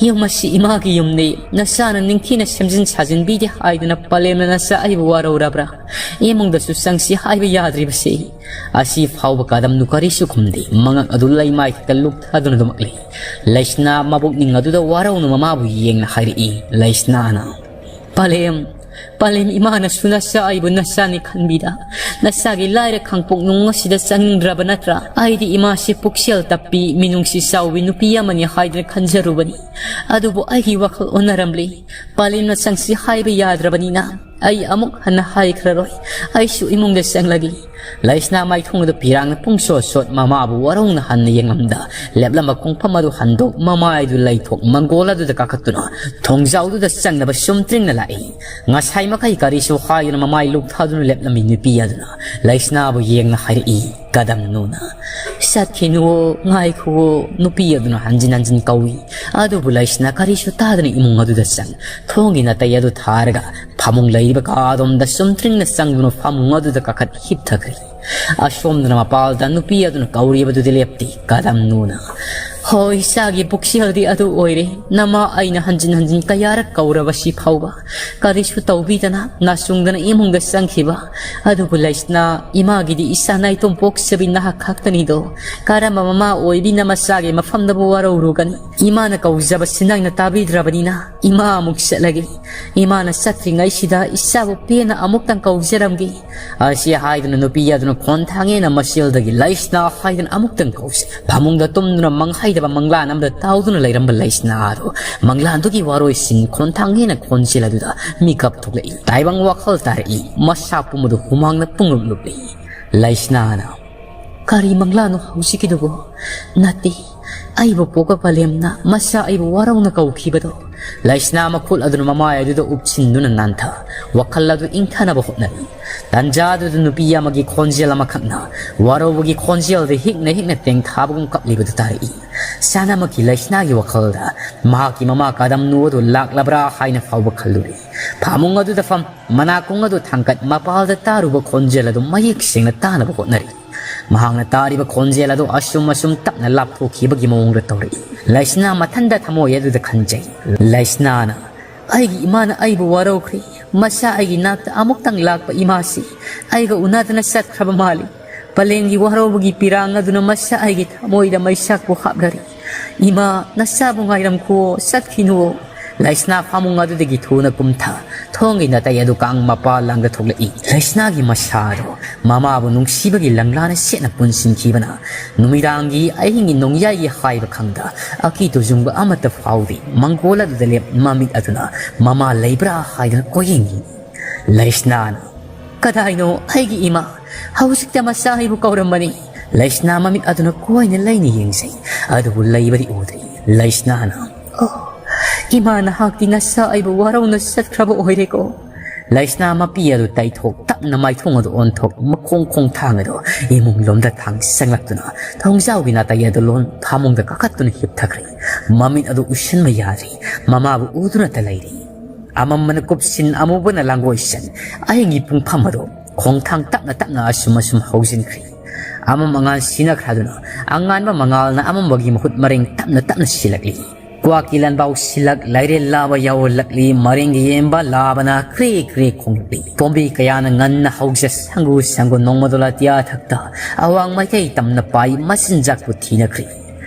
"ꯌꯨꯝ ꯑꯁꯤ ꯏꯃꯥꯒꯤ ꯌꯨꯝꯅꯤ, ꯅꯆꯥꯅ ꯅꯤꯡꯊꯤꯅ ꯁꯦꯝꯖꯤꯟ ꯁꯥꯖꯤꯟꯕꯤꯗꯦ ꯍꯥꯏꯗꯨꯅ ꯄꯂꯦꯝꯅ ꯅꯆꯥ ꯑꯩꯕꯨ ꯋꯥꯔꯧꯔꯕ꯭ꯔꯥ? ꯏꯃꯨꯡꯗꯁꯨ ꯆꯪꯁꯤ ꯍꯥꯏꯕ ꯌꯥꯗ꯭ꯔꯤꯕꯁꯤ?" ꯑꯁꯤ ꯐꯥꯎꯕ ꯀꯗꯝꯅꯨ ꯀꯔꯤꯁꯨ ꯈꯨꯝꯗꯦ꯫ ꯃꯉꯛ ꯑꯗꯨ ꯂꯩꯃꯥꯏꯊꯛꯇ ꯂꯨꯞꯊꯗꯨꯅ ꯑꯗꯨꯃꯛ ꯂꯩ꯫ ꯂꯩꯁꯅꯥ ꯃꯕꯨꯛꯅꯤꯡ ꯑꯗꯨꯗ ꯋꯥꯔꯧꯅ ꯃꯃꯥꯕꯨ ꯌꯦꯡꯅ ꯍꯥꯏꯔꯛꯏ꯫ ꯂꯩꯁꯅꯥꯅ, "ꯄꯂꯦꯝ, ꯄꯂꯦꯝ, ꯏꯃꯥꯅꯁꯨ ꯅꯆꯥ ꯑꯩꯕꯨ ꯅꯆꯥꯅꯤ ꯈꯟꯕꯤꯗ, ꯅꯆꯥꯒꯤ ꯂꯥꯏꯔ ꯈꯥꯡꯄꯣꯛ ꯅꯨꯡ ꯑꯁꯤꯗ ꯆꯪꯅꯤꯡꯗ꯭ꯔꯕ ꯅꯠꯇ꯭ꯔꯥ? ꯑꯩꯗꯤ ꯏꯃꯥꯁꯤ ꯄꯨꯛꯆꯦꯜ ꯇꯞꯄꯤ, ꯃꯤꯅꯨꯡꯁꯤ ꯆꯥꯎꯕꯤ ꯅꯨꯄꯤ ꯑꯃꯅꯤ ꯍꯥꯏꯗꯨꯅ ꯈꯟꯖꯔꯨꯕꯅꯤ꯫ ꯑꯗꯨꯕꯨ ꯑꯩꯒꯤ ꯋꯥꯈꯜ ꯑꯣꯟꯅꯔꯝꯂꯤ꯫ ꯄꯂꯦꯝꯅ ꯆꯪꯁꯤ ꯍꯥꯏꯕ ꯌꯥꯗ꯭ꯔꯕꯅꯤꯅ ꯑꯩ ꯑꯃꯨꯛ ꯍꯟꯅ ꯍꯥꯏꯈ꯭ꯔꯔꯣꯏ꯫ ꯑꯩꯁꯨ ꯏꯃꯨꯡꯗ ꯆꯪꯂꯒꯦ꯫" ꯂꯩꯁꯅꯥ ꯃꯥꯏꯊꯣꯡ ꯑꯗꯨ ꯄꯤꯔꯥꯡꯅ ꯄꯨꯡꯁꯣꯠ ꯁꯣꯠ ꯃꯃꯥꯕꯨ ꯋꯥꯔꯧꯅ ꯍꯟꯅ ꯌꯦꯡꯂꯝꯗ ꯂꯦꯞꯂꯝꯕ ꯈꯣꯡꯐꯝ ꯑꯗꯨ ꯍꯟꯗꯣꯛ ꯃꯃꯥꯏꯗꯨ ꯂꯩꯊꯣꯛ ꯃꯪꯒꯣꯜ ꯑꯗꯨꯗ ꯀꯥꯈꯠꯇꯨꯅ ꯊꯣꯡꯖꯥꯎꯗꯨꯗ ꯆꯪꯅꯕ ꯁꯨꯝ ꯇ꯭ꯔꯤꯡꯅ ꯂꯥꯛꯏ꯫ ꯉꯁꯥꯏ ꯃꯈꯩ ꯀꯔꯤꯁꯨ ꯍꯥꯏꯗꯨꯅ ꯃꯃꯥꯏ ꯂꯨꯞꯊꯗꯨꯅ ꯂꯦꯞꯂꯝꯃꯤ ꯅꯨꯄꯤ ꯑꯗꯨꯅ ꯂꯩꯁꯅꯥꯕꯨ ꯌꯦꯡꯅ ꯍꯥꯏꯔꯛꯏ꯫ ꯀꯗꯝꯅꯨꯅ, "ꯆꯠꯈꯤꯅꯨꯋꯣ, ꯉꯥꯏꯈꯨꯋꯣ꯫" ꯅꯨꯄꯤ ꯑꯗꯨꯅ ꯍꯟꯖꯤꯟ ꯍꯟꯖꯤꯟ ꯀꯧꯏ꯫ ꯑꯗꯨꯕꯨ ꯂꯩꯁꯅꯥ ꯀꯔꯤꯁꯨ ꯇꯥꯗꯅ ꯏꯃꯨꯡ ꯑꯗꯨꯗ ꯆꯪ ꯊꯣꯡꯒꯤ ꯅꯥꯇꯩ ꯑꯗꯨ ꯊꯥꯔꯒ ꯐꯃꯨꯡ ꯂꯩꯔꯤꯕ ꯀꯥ ꯑꯗꯣꯝꯗ ꯆꯨꯝꯇ꯭ꯔꯤꯡꯅ ꯆꯪꯗꯨꯅ ꯐꯃꯨꯡ ꯑꯗꯨꯗ ꯀꯥꯈꯠ ꯍꯤꯞꯊꯈ꯭ꯔꯦ꯫ ꯑꯁꯣꯝꯗꯅ ꯃꯄꯥꯜꯗ ꯅꯨꯄꯤ ꯑꯗꯨꯅ ꯀꯧꯔꯤꯕꯗꯨꯗꯤ ꯂꯦꯞꯇꯦ꯫ ꯀꯗꯝꯅꯨꯅ, ꯍꯣꯏ, ꯏꯆꯥꯒꯤ ꯄꯨꯛꯆꯦꯜꯗꯤ ꯑꯗꯨ ꯑꯣꯏꯔꯦ꯫ ꯅꯃꯥ ꯑꯩꯅ ꯍꯟꯖꯤꯟ ꯍꯟꯖꯤꯟ ꯀꯌꯥꯔꯛ ꯀꯧꯔꯕꯁꯤ ꯐꯥꯎꯕ ꯀꯔꯤꯁꯨ ꯇꯧꯕꯤꯗꯅ ꯅꯥꯆꯨꯡꯗꯅ ꯏꯃꯨꯡꯗ ꯆꯪꯈꯤꯕ꯫ ꯑꯗꯨꯕꯨ ꯂꯩꯁꯅꯥ, ꯏꯃꯥꯒꯤꯗꯤ ꯏꯆꯥ ꯅꯥꯏꯇꯣꯝ ꯄꯣꯛꯆꯕꯤ ꯅꯍꯥꯛ ꯈꯛꯇꯅꯤꯗꯣ꯫ ꯀꯔꯝꯕ ꯃꯃꯥ ꯑꯣꯏꯕꯤꯅ ꯃꯆꯥꯒꯤ ꯃꯐꯝꯗꯕꯨ ꯋꯥꯔꯧꯔꯨꯒꯅꯤ? ꯏꯃꯥꯅ ꯀꯧꯖꯕꯁꯤ ꯅꯪꯅ ꯇꯥꯕꯤꯗ꯭ꯔꯕꯅꯤꯅ ꯏꯃꯥ ꯑꯃꯨꯛ ꯆꯠꯂꯒꯦ꯫ ꯏꯃꯥꯅ ꯆꯠꯇ꯭ꯔꯤꯉꯩꯁꯤꯗ ꯏꯆꯥꯕꯨ ꯄꯦꯟꯅ ꯑꯃꯨꯛꯇꯪ ꯀꯧꯖꯔꯝꯒꯦ꯫ ꯑꯁꯤ ꯍꯥꯏꯗꯨꯅ ꯅꯨꯄꯤ ꯑꯗꯨꯅ ꯈꯣꯟꯊꯥꯡ ꯍꯦꯟꯅ ꯃꯁꯦꯜꯗꯒꯤ ꯂꯩꯁꯅꯥ ꯍꯥꯏꯗꯨꯅ ꯑꯃꯨꯛꯇꯪ ꯀꯧꯖꯩ꯫ ꯐꯃꯨꯡꯗ ꯇꯨꯝꯗꯨꯅ ꯃꯪꯍꯩꯗꯕ ꯃꯪꯂꯥꯟ ꯑꯃꯗ ꯇꯥꯎꯗꯨꯅ ꯂꯩꯔꯝꯕ ꯂꯩꯁꯅꯥ ꯑꯗꯨ ꯃꯪꯂꯥꯟꯗꯨꯒꯤ ꯋꯥꯔꯣꯏꯁꯤꯟ ꯈꯣꯟꯊꯥꯡ ꯍꯦꯟꯅ ꯈꯣꯟꯖꯦꯜ ꯑꯗꯨꯗ ꯃꯤꯀꯞ ꯊꯣꯛꯂꯛꯏ꯫ ꯇꯥꯏꯕꯪ ꯋꯥꯈꯜ ꯇꯥꯔꯛꯏ꯫ ꯃꯁꯥ ꯄꯨꯝꯕꯗꯨ ꯍꯨꯃꯥꯡꯅ ꯄꯨꯡꯂꯨꯞ ꯂꯨꯞꯂꯤ꯫ ꯂꯩꯁꯅꯥꯅ, "ꯀꯔꯤ ꯃꯪꯂꯥꯅꯣ ꯍꯧꯖꯤꯛꯀꯤꯗꯨꯕꯨ?" "ꯅꯠꯇꯦ, ꯑꯩꯕꯨ ꯄꯣꯛꯄ ꯄꯂꯦꯝꯅ ꯃꯆꯥ ꯑꯩꯕꯨ ꯋꯥꯔꯧꯅ ꯀꯧꯈꯤꯕꯗꯣ꯫" ꯂꯩꯁꯅꯥ ꯃꯈꯨꯠ ꯑꯗꯨꯅ ꯃꯃꯥꯏ ꯑꯗꯨꯗ ꯎꯞꯁꯤꯟꯗꯨꯅ ꯅꯥꯟꯊ, ꯋꯥꯈꯜ ꯑꯗꯨ ꯏꯪꯊꯅꯕ ꯍꯣꯠꯅꯔꯤ꯫ ꯇꯥꯟꯖꯥ ꯑꯗꯨꯗ ꯅꯨꯄꯤ ꯑꯃꯒꯤ ꯈꯣꯟꯖꯦꯜ ꯑꯃꯈꯛꯅ ꯋꯥꯔꯧꯕꯒꯤ ꯈꯣꯟꯖꯦꯜꯗ ꯍꯤꯛꯅ ꯍꯤꯛꯅ ꯇꯦꯡꯊꯥꯕꯒꯨꯝ ꯀꯞꯂꯤꯕꯗꯨ ꯇꯥꯔꯛꯏ꯫ ꯆꯥꯅꯃꯛꯀꯤ ꯂꯩꯁꯅꯥꯒꯤ ꯋꯥꯈꯜꯗ ꯃꯍꯥꯛꯀꯤ ꯃꯃꯥ ꯀꯗꯝꯅꯨ ꯑꯗꯨ ꯂꯥꯛꯂꯕ꯭ꯔꯥ ꯍꯥꯏꯅ ꯐꯥꯎꯕ ꯈꯜꯂꯨꯔꯦ꯫ ꯐꯃꯨꯡ ꯑꯗꯨꯗ ꯐꯝ, ꯃꯅꯥꯀꯣꯡ ꯑꯗꯨ ꯊꯥꯡꯒꯠ, ꯃꯄꯥꯜꯗ ꯇꯥꯔꯨꯕ ꯈꯣꯟꯖꯦꯜ ꯑꯗꯨ ꯃꯌꯦꯛ ꯁꯦꯡꯅ ꯇꯥꯅꯕ ꯍꯣꯠꯅꯔꯤ꯫ ꯃꯍꯥꯛꯅ ꯇꯥꯔꯤꯕ ꯈꯣꯟꯖꯦꯜ ꯑꯗꯨ ꯑꯁꯨꯝ ꯑꯁꯨꯝ ꯇꯞꯅ ꯂꯥꯞꯊꯣꯛꯈꯤꯕꯒꯤ ꯃꯑꯣꯡꯗ ꯇꯧꯔꯛꯏ꯫ ꯂꯩꯁꯅꯥ ꯃꯊꯟꯗ ꯊꯃꯣꯏ ꯑꯗꯨꯗ ꯈꯟꯖꯩ꯫ ꯂꯩꯁꯅꯥꯅ, "ꯑꯩꯒꯤ ꯏꯃꯥꯅ ꯑꯩꯕꯨ ꯋꯥꯔꯧꯈ꯭ꯔꯦ꯫ ꯃꯆꯥ ꯑꯩꯒꯤ ꯅꯥꯛꯇ ꯑꯃꯨꯛꯇꯪ ꯂꯥꯛꯄ ꯏꯃꯥꯁꯤ ꯑꯩꯒ ꯎꯅꯗꯅ ꯆꯠꯈ꯭ꯔꯕ ꯃꯥꯜꯂꯤ꯫ ꯄꯂꯦꯝꯒꯤ ꯋꯥꯔꯧꯕꯒꯤ ꯄꯤꯔꯥꯡ ꯑꯗꯨꯅ ꯃꯆꯥ ꯑꯩꯒꯤ ꯊꯃꯣꯏꯗ ꯃꯩꯁꯥꯛꯄꯨ ꯍꯥꯞꯂꯔꯦ꯫ ꯏꯃꯥ, ꯅꯆꯥꯕꯨ ꯉꯥꯏꯔꯝꯈꯨꯋꯣ, ꯆꯠꯈꯤꯅꯨꯋꯣ꯫" ꯂꯩꯁꯅꯥ ꯐꯃꯨꯡ ꯑꯗꯨꯗꯒꯤ ꯊꯨꯅ ꯀꯨꯝꯊ, ꯊꯣꯡꯒꯤ ꯅꯥꯇꯩ ꯑꯗꯨ ꯀꯥꯡ ꯃꯄꯥ ꯂꯥꯡꯗ ꯊꯣꯛꯂꯛꯏ꯫ ꯂꯩꯁꯅꯥꯒꯤ ꯃꯁꯥ ꯑꯗꯨ ꯃꯃꯥꯕꯨ ꯅꯨꯡꯁꯤꯕꯒꯤ ꯂꯪꯂꯥꯅ ꯁꯦꯠꯅ ꯄꯨꯟꯁꯤꯟꯈꯤꯕꯅ, ꯅꯨꯃꯤꯗꯥꯡꯒꯤ ꯑꯍꯤꯡꯒꯤ ꯅꯣꯡꯌꯥꯏꯒꯤ ꯍꯥꯏꯕ ꯈꯪꯗ, ꯑꯀꯤ ꯇꯨꯖꯨꯡꯕ ꯑꯃꯠꯇ ꯐꯥꯎꯗꯦ꯫ ꯃꯪꯒꯣꯜ ꯑꯗꯨꯗ ꯂꯦꯞ ꯃꯃꯤꯠ ꯑꯗꯨꯅ ꯃꯃꯥ ꯂꯩꯕ꯭ꯔꯥ ꯍꯥꯏꯗꯨꯅ ꯀꯣꯏꯌꯦꯡ ꯌꯦꯡꯏ꯫ ꯂꯩꯁꯅꯥꯅ, "ꯀꯗꯥꯏꯅꯣ ꯑꯩꯒꯤ ꯏꯃꯥ? ꯍꯧꯖꯤꯛꯇ ꯃꯆꯥ ꯑꯩꯕꯨ ꯀꯧꯔꯝꯕꯅꯤ꯫" ꯂꯩꯁꯅꯥ ꯃꯃꯤꯠ ꯑꯗꯨꯅ ꯀꯣꯏꯅ ꯂꯩꯅ ꯌꯦꯡꯖꯩ, ꯑꯗꯨꯕꯨ ꯂꯩꯕꯗꯤ ꯎꯗ꯭ꯔꯤ꯫ ꯂꯩꯁꯅꯥꯅ, "ꯑꯣ, ꯏꯃꯥ, ꯅꯍꯥꯛꯇꯤ ꯅꯆꯥ ꯑꯩꯕꯨ ꯋꯥꯔꯧꯅ ꯆꯠꯈ꯭ꯔꯕ ꯑꯣꯏꯔꯦꯀꯣ꯫" ꯂꯩꯁꯅꯥ ꯃꯄꯤ ꯑꯗꯨ ꯇꯩꯊꯣꯛ, ꯇꯞꯅ ꯃꯥꯏꯊꯣꯡ ꯑꯗꯨ ꯑꯣꯟꯊꯣꯛ, ꯃꯈꯣꯡ ꯈꯣꯡꯊꯥꯡ ꯑꯗꯨ ꯏꯃꯨꯡ ꯂꯣꯝꯗ ꯊꯥꯡ ꯆꯪꯂꯛꯇꯨꯅ ꯊꯣꯡꯖꯥꯎꯒꯤ ꯅꯥꯇꯩ ꯑꯗꯨ ꯂꯣꯟ ꯐꯃꯨꯡꯗ ꯀꯥꯈꯠꯇꯨꯅ ꯍꯤꯞꯊꯈ꯭ꯔꯦ꯫ ꯃꯃꯤꯠ ꯑꯗꯨ ꯎꯏꯁꯤꯟꯕ ꯌꯥꯗ꯭ꯔꯤ꯫ ꯃꯃꯥꯕꯨ ꯎꯗꯨꯅꯇ ꯂꯩꯔꯤ꯫ ꯑꯃꯝꯕꯅ ꯀꯨꯞꯁꯤꯟ, ꯑꯃꯨꯕꯅ ꯂꯥꯡꯒꯣꯏꯁꯤꯟ, ꯑꯍꯤꯡꯒꯤ ꯄꯨꯡꯐꯝ ꯑꯗꯨ ꯈꯣꯡꯊꯥꯡ ꯇꯞꯅ ꯇꯞꯅ ꯑꯁꯨꯝ ꯑꯁꯨꯝ ꯍꯧꯖꯤꯟꯈ꯭ꯔꯦ꯫ ꯑꯃꯝ ꯑꯉꯥꯟ ꯁꯤꯟꯅꯈ꯭ꯔꯗꯨꯅ ꯑꯉꯥꯟꯕ ꯃꯉꯥꯜꯅ ꯑꯃꯝꯕꯒꯤ ꯃꯍꯨꯠ ꯃꯔꯦꯡ ꯇꯞꯅ ꯇꯞꯅ ꯁꯤꯜꯂꯛꯂꯤ꯫ ꯀ꯭ꯋꯥꯛꯀꯤ ꯂꯟꯕꯥꯎ ꯁꯤꯜꯂꯛ, ꯂꯥꯏꯔꯦꯜ ꯂꯥꯕ ꯌꯥꯎꯍꯜꯂꯛꯂꯤ, ꯃꯔꯦꯡꯒꯤ ꯌꯦꯟꯕ ꯂꯥꯕꯅ ꯀ꯭ꯔꯦ ꯀ꯭ꯔꯦ ꯈꯣꯡꯂꯛꯂꯤ꯫ ꯄꯣꯝꯕꯤ ꯀꯌꯥꯅ ꯉꯟꯅ ꯍꯧꯖ ꯁꯪꯒꯨ ꯁꯪꯒꯨ ꯅꯣꯡꯃꯗꯣꯜ ꯑꯇꯤꯌꯥ ꯊꯛꯇ ꯑꯋꯥꯡ ꯃꯥꯏꯀꯩ ꯇꯝꯅ ꯄꯥꯏ ꯃꯆꯤꯟꯖꯥꯛꯄꯨ ꯊꯤꯅꯈ꯭ꯔꯤ꯫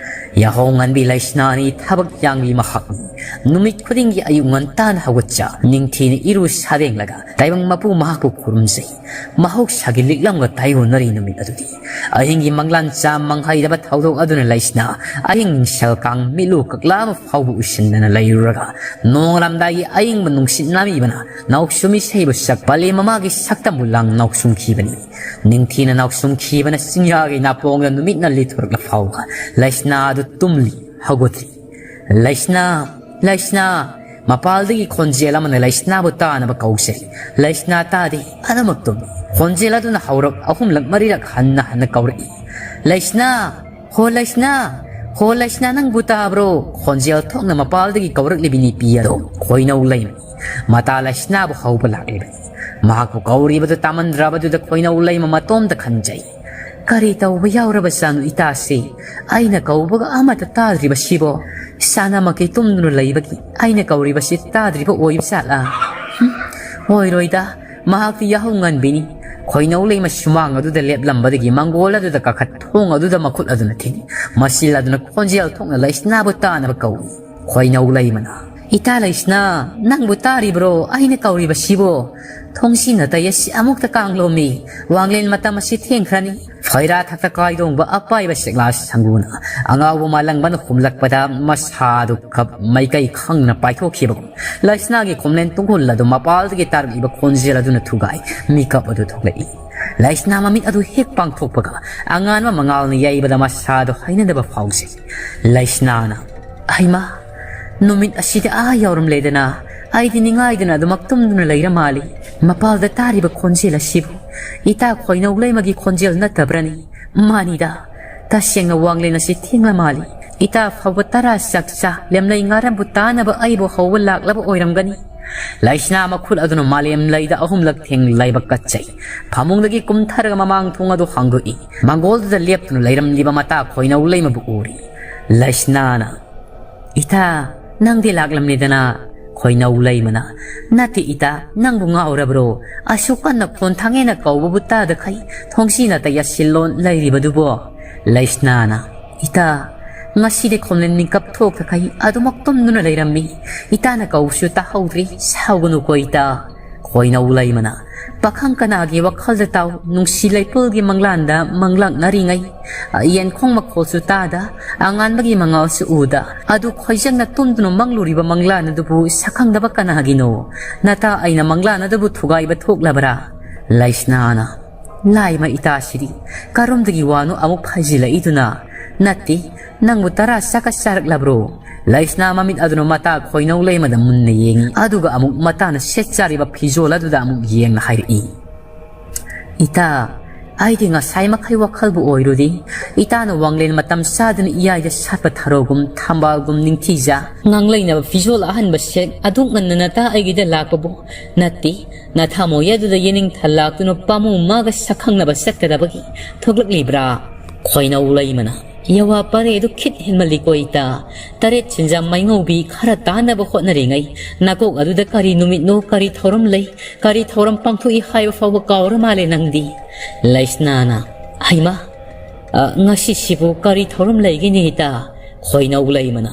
ꯌꯥꯍꯧ ꯉꯟꯕꯤ ꯂꯩꯁꯅꯥꯅꯤ ꯊꯕꯛ ꯌꯥꯡꯕꯤ ꯃꯍꯥꯛꯅꯤ꯫ ꯅꯨꯃꯤꯠ ꯈꯨꯗꯤꯡꯒꯤ ꯑꯌꯨꯛ ꯉꯟꯇꯥꯅ ꯍꯧꯒꯠꯆ, ꯅꯤꯡꯊꯤꯅ ꯏꯔꯨ ꯁꯥꯗꯦꯡꯂꯒ ꯇꯥꯏꯕꯪ ꯃꯄꯨ ꯃꯍꯥꯛꯄꯨ ꯈꯨꯔꯨꯝꯖꯩ꯫ ꯃꯍꯧꯁꯥꯒꯤ ꯂꯤꯛꯂꯝꯒ ꯇꯥꯏꯑꯣꯟꯅꯔꯤ ꯅꯨꯃꯤꯠ ꯑꯗꯨꯗꯤ꯫ ꯑꯍꯤꯡꯒꯤ ꯃꯪꯂꯥꯟ ꯆꯥ ꯃꯪꯍꯩꯗꯕ ꯊꯧꯗꯣꯛ ꯑꯗꯨꯅ ꯂꯩꯁꯅ ꯑꯍꯤꯡ ꯅꯤꯡꯁꯦꯜ ꯀꯥꯡ ꯃꯤꯠꯂꯨ ꯀꯛꯂꯥ ꯑꯃ ꯐꯥꯎꯕ ꯎꯏꯁꯤꯟꯗꯅ ꯂꯩꯔꯨꯔꯒ ꯅꯣꯡꯉꯥꯜꯂꯝꯗꯥꯏꯒꯤ ꯑꯌꯤꯡꯕ ꯅꯨꯡꯁꯤꯠ ꯅꯥꯝꯕꯤꯕꯅ ꯅꯥꯎꯁꯨꯝ ꯏꯁꯩꯕꯨ ꯁꯛ ꯄꯂꯦꯝ ꯃꯃꯥꯒꯤ ꯁꯛꯇꯝꯕꯨ ꯂꯥꯡ ꯅꯥꯎꯁꯨꯝꯈꯤꯕꯅꯤ꯫ ꯅꯤꯡꯊꯤꯅ ꯅꯥꯎꯁꯨꯝꯈꯤꯕꯅ ꯆꯤꯡꯌꯥꯒꯤ ꯅꯥꯄꯣꯡꯗ ꯅꯨꯃꯤꯠꯅ ꯂꯤꯊꯣꯔꯛꯂ ꯐꯥꯎꯕ ꯂꯩꯁꯅꯥ ꯑꯗꯨ ꯇꯨꯝꯂꯤ, ꯍꯧꯒꯠꯇ꯭ꯔꯤ꯫ "ꯂꯩꯁꯅꯥ, ꯂꯩꯁꯅꯥ!" ꯃꯄꯥꯜꯗꯒꯤ ꯈꯣꯟꯖꯦꯜ ꯑꯃꯅ ꯂꯩꯁꯅꯥꯕꯨ ꯇꯥꯅꯕ ꯀꯧꯖꯩ꯫ ꯂꯩꯁꯅꯥ ꯇꯥꯗꯦ, ꯑꯗꯨꯃꯛ ꯇꯨꯝꯃꯤ꯫ ꯈꯣꯟꯖꯦꯜ ꯑꯗꯨꯅ ꯍꯧꯔꯛ ꯑꯍꯨꯝꯂꯛ ꯃꯔꯤꯔꯛ ꯍꯟꯅ ꯍꯟꯅ ꯀꯧꯔꯛꯏ꯫ "ꯂꯩꯁꯅꯥ! ꯍꯣ ꯂꯩꯁꯅꯥ! ꯍꯣ ꯂꯩꯁꯅꯥ, ꯅꯪꯕꯨ ꯇꯥꯕ꯭ꯔꯣ?" ꯈꯣꯟꯖꯦꯜ ꯊꯣꯛꯅ ꯃꯄꯥꯜꯗꯒꯤ ꯀꯧꯔꯛꯂꯤꯕꯤ ꯅꯨꯄꯤ ꯑꯗꯣ ꯈꯣꯏꯅꯧ ꯂꯩꯃꯅꯤ꯫ ꯃꯇꯥ ꯂꯩꯁꯅꯥꯕꯨ ꯍꯧꯕ ꯂꯥꯛꯂꯤꯕꯅꯤ꯫ ꯃꯍꯥꯛꯄꯨ ꯀꯧꯔꯤꯕꯗꯨ ꯇꯥꯃꯟꯗ꯭ꯔꯕꯗꯨꯗ ꯈꯣꯏꯅꯧ ꯂꯩꯃ ꯃꯇꯣꯝꯇ ꯈꯟꯖꯩ꯫ "ꯀꯔꯤ ꯇꯧꯕ ꯌꯥꯎꯔꯕꯖꯥꯠꯅꯣ ꯏꯇꯥꯁꯤ? ꯑꯩꯅ ꯀꯧꯕꯒ ꯑꯃꯠꯇ ꯇꯥꯗ꯭ꯔꯤꯕꯁꯤꯕꯣ? ꯁꯥꯟꯅꯃꯛꯀꯤ ꯇꯨꯝꯗꯨꯅ ꯂꯩꯕꯒꯤ ꯑꯩꯅ ꯀꯧꯔꯤꯕꯁꯤ ꯇꯥꯗ꯭ꯔꯤꯕ ꯑꯣꯏꯕ ꯖꯥꯠꯂꯥ? ꯍꯨꯝ, ꯑꯣꯏꯔꯣꯏꯗ, ꯃꯍꯥꯛꯇꯤ ꯌꯥꯍꯧ ꯉꯟꯕꯤꯅꯤ꯫" ꯈꯣꯏꯅꯧ ꯂꯩꯃ ꯁꯨꯃꯥꯡ ꯑꯗꯨꯗ ꯂꯦꯞꯂꯝꯕꯗꯒꯤ ꯃꯪꯒꯣꯜ ꯑꯗꯨꯗ ꯀꯥꯈꯠ ꯊꯣꯡ ꯑꯗꯨꯗ ꯃꯈꯨꯠ ꯑꯗꯨꯅ ꯊꯤꯟ, ꯃꯁꯤꯜ ꯑꯗꯨꯅ ꯈꯣꯟꯖꯦꯜ ꯊꯣꯛꯅ ꯂꯩꯁꯅꯥꯕꯨ ꯇꯥꯅꯕ ꯀꯧꯏ꯫ ꯈꯣꯏꯅꯧ ꯂꯩꯃꯅ, "ꯏꯇꯥ ꯂꯩꯁꯅꯥ, ꯅꯪꯕꯨ ꯇꯥꯔꯤꯕ꯭ꯔꯣ ꯑꯩꯅ ꯀꯧꯔꯤꯕꯁꯤꯕꯣ? ꯊꯣꯡꯁꯤ ꯅꯥꯇꯩ ꯑꯁꯤ ꯑꯃꯨꯛꯇ ꯀꯥꯡꯂꯣꯝꯃꯤ꯫ ꯋꯥꯡꯂꯦꯟ ꯃꯇꯝ ꯑꯁꯤ ꯊꯦꯡꯈ꯭ꯔꯅꯤ꯫" ꯐꯩꯔꯥ ꯊꯛꯇ ꯀꯥꯏꯗꯣꯡꯕ ꯑꯄꯥꯏꯕ ꯁꯦꯛꯂꯥ ꯁꯪꯒꯨꯅ ꯑꯉꯥꯎꯕ ꯃꯥꯂꯪꯕꯅ ꯍꯨꯝꯂꯛꯄꯗ ꯃꯁꯥꯗꯨ ꯈꯞ ꯃꯥꯏꯀꯩ ꯈꯪꯅ ꯄꯥꯏꯊꯣꯛꯈꯤꯕꯒꯨꯝ ꯂꯩꯁꯅꯥꯒꯤ ꯈꯣꯝꯂꯦꯟ ꯇꯨꯡꯒꯣꯜ ꯑꯗꯨ ꯃꯄꯥꯜꯗꯒꯤ ꯇꯥꯔꯛꯂꯤꯕ ꯈꯣꯟꯖꯦꯜ ꯑꯗꯨꯅ ꯊꯨꯒꯥꯏ ꯃꯤꯀꯞ ꯑꯗꯨ ꯊꯣꯛꯂꯛꯏ꯫ ꯂꯩꯁꯅꯥ ꯃꯃꯤꯠ ꯑꯗꯨ ꯍꯦꯛ ꯄꯥꯡꯊꯣꯛꯄꯒ ꯑꯉꯥꯟꯕ ꯃꯉꯥꯜꯅ ꯌꯩꯕꯗ ꯃꯁꯥꯗꯨ ꯍꯩꯅꯗꯕ ꯐꯥꯎꯖꯩ꯫ ꯂꯩꯁꯅꯥꯅ, "ꯍꯩꯃꯥ, ꯅꯨꯃꯤꯠ ꯑꯁꯤꯗꯤ ꯑꯥ ꯌꯧꯔꯝꯂꯦꯗꯅ꯫ ꯑꯩꯗꯤ ꯅꯤꯡꯉꯥꯏꯗꯅ ꯑꯗꯨꯃꯛ ꯇꯨꯝꯗꯨꯅ ꯂꯩꯔ ꯃꯥꯜꯂꯤ꯫ ꯃꯄꯥꯜꯗ ꯇꯥꯔꯤꯕ ꯈꯣꯟꯖꯦꯜ ꯑꯁꯤꯕꯨ ꯏꯇꯥ ꯈꯣꯏꯅꯧ ꯂꯩꯃꯒꯤ ꯈꯣꯟꯖꯦꯜ ꯅꯠꯇꯕ꯭ꯔꯅꯤ? ꯃꯥꯅꯤꯗ, ꯇꯁꯦꯡꯅ ꯋꯥꯡꯂꯦꯟ ꯑꯁꯤ ꯊꯦꯡꯂ ꯃꯥꯜꯂꯤ꯫ ꯏꯇꯥ ꯐꯥꯎꯕ ꯇꯔꯥ ꯆꯥꯛ ꯆꯥ ꯂꯦꯝꯂꯩ ꯉꯥꯔꯝꯕꯨ ꯇꯥꯅꯕ ꯑꯩꯕꯨ ꯍꯧꯕ ꯂꯥꯛꯂꯕ ꯑꯣꯏꯔꯝꯒꯅꯤ꯫ ꯂꯩꯁꯅꯥ ꯃꯈꯨꯠ ꯑꯗꯨꯅ ꯃꯥꯂꯦꯝ ꯂꯩꯗ ꯑꯍꯨꯝꯂꯛ ꯊꯦꯡ ꯂꯥꯏꯕꯛ ꯀꯠꯆꯩ꯫ ꯐꯃꯨꯡꯗꯒꯤ ꯀꯨꯝꯊꯔꯒ ꯃꯃꯥꯡ ꯊꯣꯡ ꯑꯗꯨ ꯍꯥꯡꯗꯣꯛꯏ꯫ ꯃꯥꯡꯒꯣꯜꯗꯨꯗ ꯂꯦꯞꯇꯨꯅ ꯂꯩꯔꯝꯂꯤꯕ ꯃꯇꯥ ꯈꯣꯏꯅꯧ ꯂꯩꯃꯕꯨ ꯎꯔꯤ꯫ ꯂꯩꯁꯅꯥꯅ, "ꯏꯇꯥ, ꯅꯪꯗꯤ ꯂꯥꯛꯂꯝꯂꯦꯗꯅ?" ꯈꯣꯏꯅꯧ ꯂꯩꯃꯅ, "ꯅꯠꯇꯦ ꯏꯇꯥ, ꯅꯪꯕꯨ ꯉꯥꯎꯔꯕ꯭ꯔꯣ? ꯑꯁꯨꯛ ꯀꯟꯅ ꯈꯣꯟ ꯊꯥꯡꯉꯦꯅ ꯀꯧꯕꯕꯨ ꯇꯥꯗꯈꯩ ꯊꯣꯡꯁꯤ ꯅꯥꯇꯩ ꯌꯥꯁꯤꯜꯂꯣꯟ ꯂꯩꯔꯤꯕꯗꯨꯕꯣ?" ꯂꯩꯁꯅꯥꯅ, "ꯏꯇꯥ, ꯉꯁꯤꯗꯤ ꯈꯣꯝꯂꯦꯟ ꯃꯤꯀꯞ ꯊꯣꯛꯇꯈꯩ ꯑꯗꯨꯃꯛ ꯇꯨꯝꯗꯨꯅ ꯂꯩꯔꯝꯃꯤ꯫ ꯏꯇꯥꯅ ꯀꯧꯕꯁꯨ ꯇꯥꯍꯧꯗ꯭ꯔꯤ, ꯁꯥꯎꯒꯅꯨꯀꯣ ꯏꯇꯥ꯫" ꯈꯣꯏꯅꯧ ꯂꯩꯃꯅ, "ꯄꯥꯈꯪ ꯀꯅꯥꯒꯤ ꯋꯥꯈꯜꯗ ꯇꯥꯎ, ꯅꯨꯡꯁꯤ ꯂꯩꯄꯨꯜꯒꯤ ꯃꯪꯂꯥꯟꯗ ꯃꯪꯂꯥꯛꯅꯔꯤꯉꯩ, ꯌꯦꯟꯈꯣꯡ ꯃꯈꯣꯜꯁꯨ ꯇꯥꯗ, ꯑꯉꯥꯟꯕꯒꯤ ꯃꯉꯥꯜꯁꯨ ꯎꯗ, ꯑꯗꯨ ꯈꯣꯏꯖꯪꯅ ꯇꯨꯝꯗꯨꯅ ꯃꯪꯂꯨꯔꯤꯕ ꯃꯪꯂꯥꯟ ꯑꯗꯨꯕꯨ ꯁꯛꯈꯪꯗꯕ ꯀꯅꯥꯒꯤꯅꯣ? ꯅꯇꯥ ꯑꯩꯅ ꯃꯪꯂꯥꯟ ꯑꯗꯨꯕꯨ ꯊꯨꯒꯥꯏꯕ ꯊꯣꯛꯂꯕ꯭ꯔꯥ?" ꯂꯩꯁꯅꯥꯅ, "ꯂꯥꯏꯃ ꯏꯇꯥꯁꯤꯗꯤ ꯀꯔꯣꯝꯗꯒꯤ ꯋꯥꯅꯣ ꯑꯃꯨꯛ ꯐꯩꯖꯤꯜꯂꯛꯏꯗꯨꯅ? ꯅꯠꯇꯦ, ꯅꯪꯕꯨ ꯇꯔꯥ ꯆꯥꯛꯀ ꯆꯥꯔꯛꯂꯕ꯭ꯔꯣ?" ꯂꯩꯁꯅꯥ ꯃꯃꯤꯠ ꯑꯗꯨꯅ ꯃꯇꯥ ꯈꯣꯏꯅꯧ ꯂꯩꯃꯗ ꯃꯨꯟꯅ ꯌꯦꯡꯉꯤ, ꯑꯗꯨꯒ ꯑꯃꯨꯛ ꯃꯇꯥꯅ ꯁꯦꯠ ꯆꯥꯔꯤꯕ ꯐꯤꯖꯣꯜ ꯑꯗꯨꯗ ꯑꯃꯨꯛ ꯌꯦꯡꯅ ꯍꯥꯏꯔꯛꯏ, "ꯏꯇꯥ, ꯑꯩꯗꯤ ꯉꯁꯥꯏ ꯃꯈꯩ ꯋꯥꯈꯜꯕꯨ ꯑꯣꯏꯔꯨꯗꯤ, ꯏꯇꯥꯅ ꯋꯥꯡꯂꯦꯟ ꯃꯇꯝ ꯆꯥꯗꯅ ꯏꯌꯥꯏꯗ ꯁꯥꯠꯄ ꯊꯔꯣꯒꯨꯝ, ꯊꯝꯕꯥꯜꯒꯨꯝ ꯅꯤꯡꯊꯤꯖ, ꯉꯥꯡꯂꯩꯅꯕ ꯐꯤꯖꯣꯜ ꯑꯍꯟꯕ ꯁꯦꯠ ꯑꯗꯨꯛ ꯉꯟꯅ ꯅꯇꯥ ꯑꯩꯒꯤꯗ ꯂꯥꯛꯄꯕꯨ? ꯅꯠꯇꯦ, ꯅꯊꯥꯃꯣꯏ ꯑꯗꯨꯗ ꯌꯦꯅꯤꯡ ꯊꯜꯂꯥꯛꯇꯨꯅ ꯄꯥꯃꯨ ꯃꯥꯒ ꯁꯛꯈꯪꯅꯕ ꯆꯠꯀꯗꯕꯒꯤ ꯊꯣꯛꯂꯛꯂꯤꯕ꯭ꯔꯥ?" ꯈꯣꯏꯅꯧ ꯂꯩꯃꯅ, "ꯌꯋꯥ ꯄꯔꯦ ꯑꯗꯨ ꯈꯤꯠ ꯍꯦꯟꯃꯜꯂꯤꯀꯣ ꯏꯇꯥ꯫ ꯇꯔꯦꯠ ꯁꯦꯟꯖꯥꯝ ꯃꯩꯉꯧꯕꯤ ꯈꯔ ꯇꯥꯅꯕ ꯍꯣꯠꯅꯔꯤꯉꯩ ꯅꯀꯣꯛ ꯑꯗꯨꯗ ꯀꯔꯤ ꯅꯨꯃꯤꯠꯅꯣ, ꯀꯔꯤ ꯊꯧꯔꯝ ꯂꯩ, ꯀꯔꯤ ꯊꯧꯔꯝ ꯄꯥꯡꯊꯣꯛꯏ ꯍꯥꯏꯕ ꯐꯥꯎꯕ ꯀꯥꯎꯔ ꯃꯥꯜꯂꯦ ꯅꯪꯗꯤ꯫" ꯂꯩꯁꯅꯥꯅ, "ꯍꯩꯃꯥ, ꯑ, ꯉꯁꯤꯁꯤꯕꯨ ꯀꯔꯤ ꯊꯧꯔꯝ ꯂꯩꯒꯦꯅꯦ ꯏꯇꯥ?" ꯈꯣꯏꯅꯧ ꯂꯩꯃꯅ,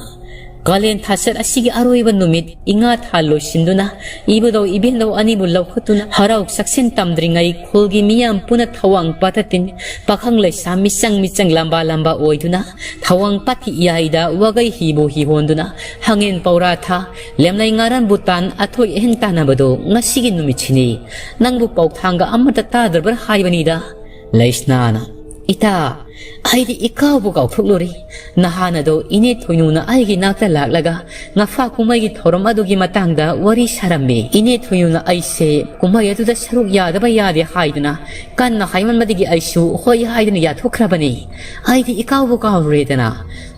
"ꯀꯥꯂꯦꯟ ꯊꯥꯆꯠ ꯑꯁꯤꯒꯤ ꯑꯔꯣꯏꯕ ꯅꯨꯃꯤꯠ, ꯏꯉꯥ ꯊꯥ ꯂꯣꯏꯁꯤꯟꯗꯨꯅ, ꯏꯕꯨꯙꯧ ꯏꯕꯦꯟꯙꯧ ꯑꯅꯤꯕꯨ ꯂꯧꯈꯠꯇꯨꯅ ꯍꯔꯥꯎ ꯆꯥꯛꯁꯦꯟ ꯇꯝꯗ꯭ꯔꯤꯉꯩ ꯈꯨꯜꯒꯤ ꯃꯤꯌꯥꯝ ꯄꯨꯟꯅ ꯊꯋꯥꯡ ꯄꯥꯠꯇ ꯇꯤꯟ, ꯄꯥꯈꯪ ꯂꯩꯁꯥ ꯃꯤꯆꯪ ꯃꯤꯆꯪ ꯂꯝꯕꯥ ꯂꯝꯕꯥ ꯑꯣꯏꯗꯨꯅ ꯊꯋꯥꯡ ꯄꯥꯠꯀꯤ ꯏꯌꯥꯏꯗ ꯋꯥꯒꯩ ꯍꯤꯕꯨ ꯍꯤꯍꯣꯟꯗꯨꯅ, ꯍꯪꯉꯦꯟ ꯄꯧꯔꯥ ꯊꯥ, ꯂꯦꯝꯂꯩ ꯉꯥꯔꯟꯕꯨ ꯇꯥꯟ, ꯑꯊꯣꯏ ꯑꯍꯦꯟ ꯇꯥꯟꯅꯕꯗꯣ ꯉꯁꯤꯒꯤ ꯅꯨꯃꯤꯠꯁꯤꯅꯤ꯫ ꯅꯪꯕꯨ ꯄꯥꯎꯊꯥꯡꯒ ꯑꯃꯠꯇ ꯇꯥꯗ꯭ꯔꯕ꯭ꯔꯥ ꯍꯥꯏꯕꯅꯤꯗ꯫" ꯂꯩꯁꯅꯥꯅ, "ꯏꯇꯥ, ꯑꯩꯗꯤ ꯏꯀꯥꯎꯕꯨ ꯀꯥꯎꯊꯣꯛꯂꯨꯔꯦ꯫ ꯅꯍꯥꯟ ꯑꯗꯣ ꯏꯅꯦ ꯊꯣꯏꯅꯨꯅ ꯑꯩꯒꯤ ꯅꯥꯛꯇ ꯂꯥꯛꯂꯒ ꯉꯐꯥ ꯀꯨꯝꯍꯩꯒꯤ ꯊꯧꯔꯝ ꯑꯗꯨꯒꯤ ꯃꯇꯥꯡꯗ ꯋꯥꯔꯤ ꯁꯥꯔꯝꯃꯤ꯫ ꯏꯅꯦ ꯊꯣꯏꯅꯨꯅ ꯑꯩꯁꯦ ꯀꯨꯝꯍꯩ ꯑꯗꯨꯗ ꯁꯔꯨꯛ ꯌꯥꯗꯕ ꯌꯥꯗꯦ ꯍꯥꯏꯗꯨꯅ ꯀꯟꯅ ꯍꯥꯏꯃꯟꯕꯗꯒꯤ ꯑꯩꯁꯨ ꯍꯣꯏ ꯍꯥꯏꯗꯨꯅ ꯌꯥꯊꯣꯛꯈ꯭ꯔꯕꯅꯤ꯫ ꯑꯩꯗꯤ ꯏꯀꯥꯎꯕꯨ ꯀꯥꯎꯔꯨꯔꯦꯗꯅ꯫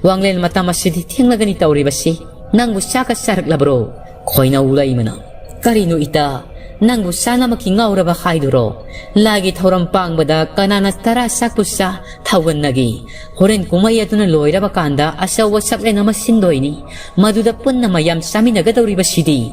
ꯋꯥꯡꯂꯦꯟ ꯃꯇꯝ ꯑꯁꯤꯗꯤ ꯊꯦꯡꯂꯒꯅꯤ ꯇꯧꯔꯤꯕꯁꯤ꯫ ꯅꯪꯕꯨ ꯆꯥꯛꯀ ꯆꯥꯔꯛꯂꯕ꯭ꯔꯣ?" ꯈꯣꯏꯅꯧ ꯂꯩꯃꯅ, "ꯀꯔꯤꯅꯣ ꯏꯇꯥ? ꯅꯪꯕꯨ ꯁꯥꯟꯅꯃꯛꯀꯤ ꯉꯥꯎꯔꯕ ꯍꯥꯏꯗꯨꯔꯣ? ꯂꯥꯏꯒꯤ ꯊꯧꯔꯝ ꯄꯥꯡꯕꯗ ꯀꯅꯥꯅ ꯇꯔꯥ ꯁꯥꯛꯄꯨ ꯁꯥ ꯊꯧꯒꯟꯅꯒꯦ? ꯍꯣꯔꯦꯟ ꯀꯨꯝꯍꯩ ꯑꯗꯨꯅ ꯂꯣꯏꯔꯕ ꯀꯥꯟꯗ ꯑꯆꯧꯕ ꯆꯥꯛꯂꯦꯟ ꯑꯃ ꯁꯤꯟꯗꯣꯏꯅꯤ꯫ ꯃꯗꯨꯗ ꯄꯨꯟꯅ ꯃꯌꯥꯝ ꯆꯥꯃꯤꯟꯅꯒꯗꯧꯔꯤꯕꯁꯤꯗꯤ?"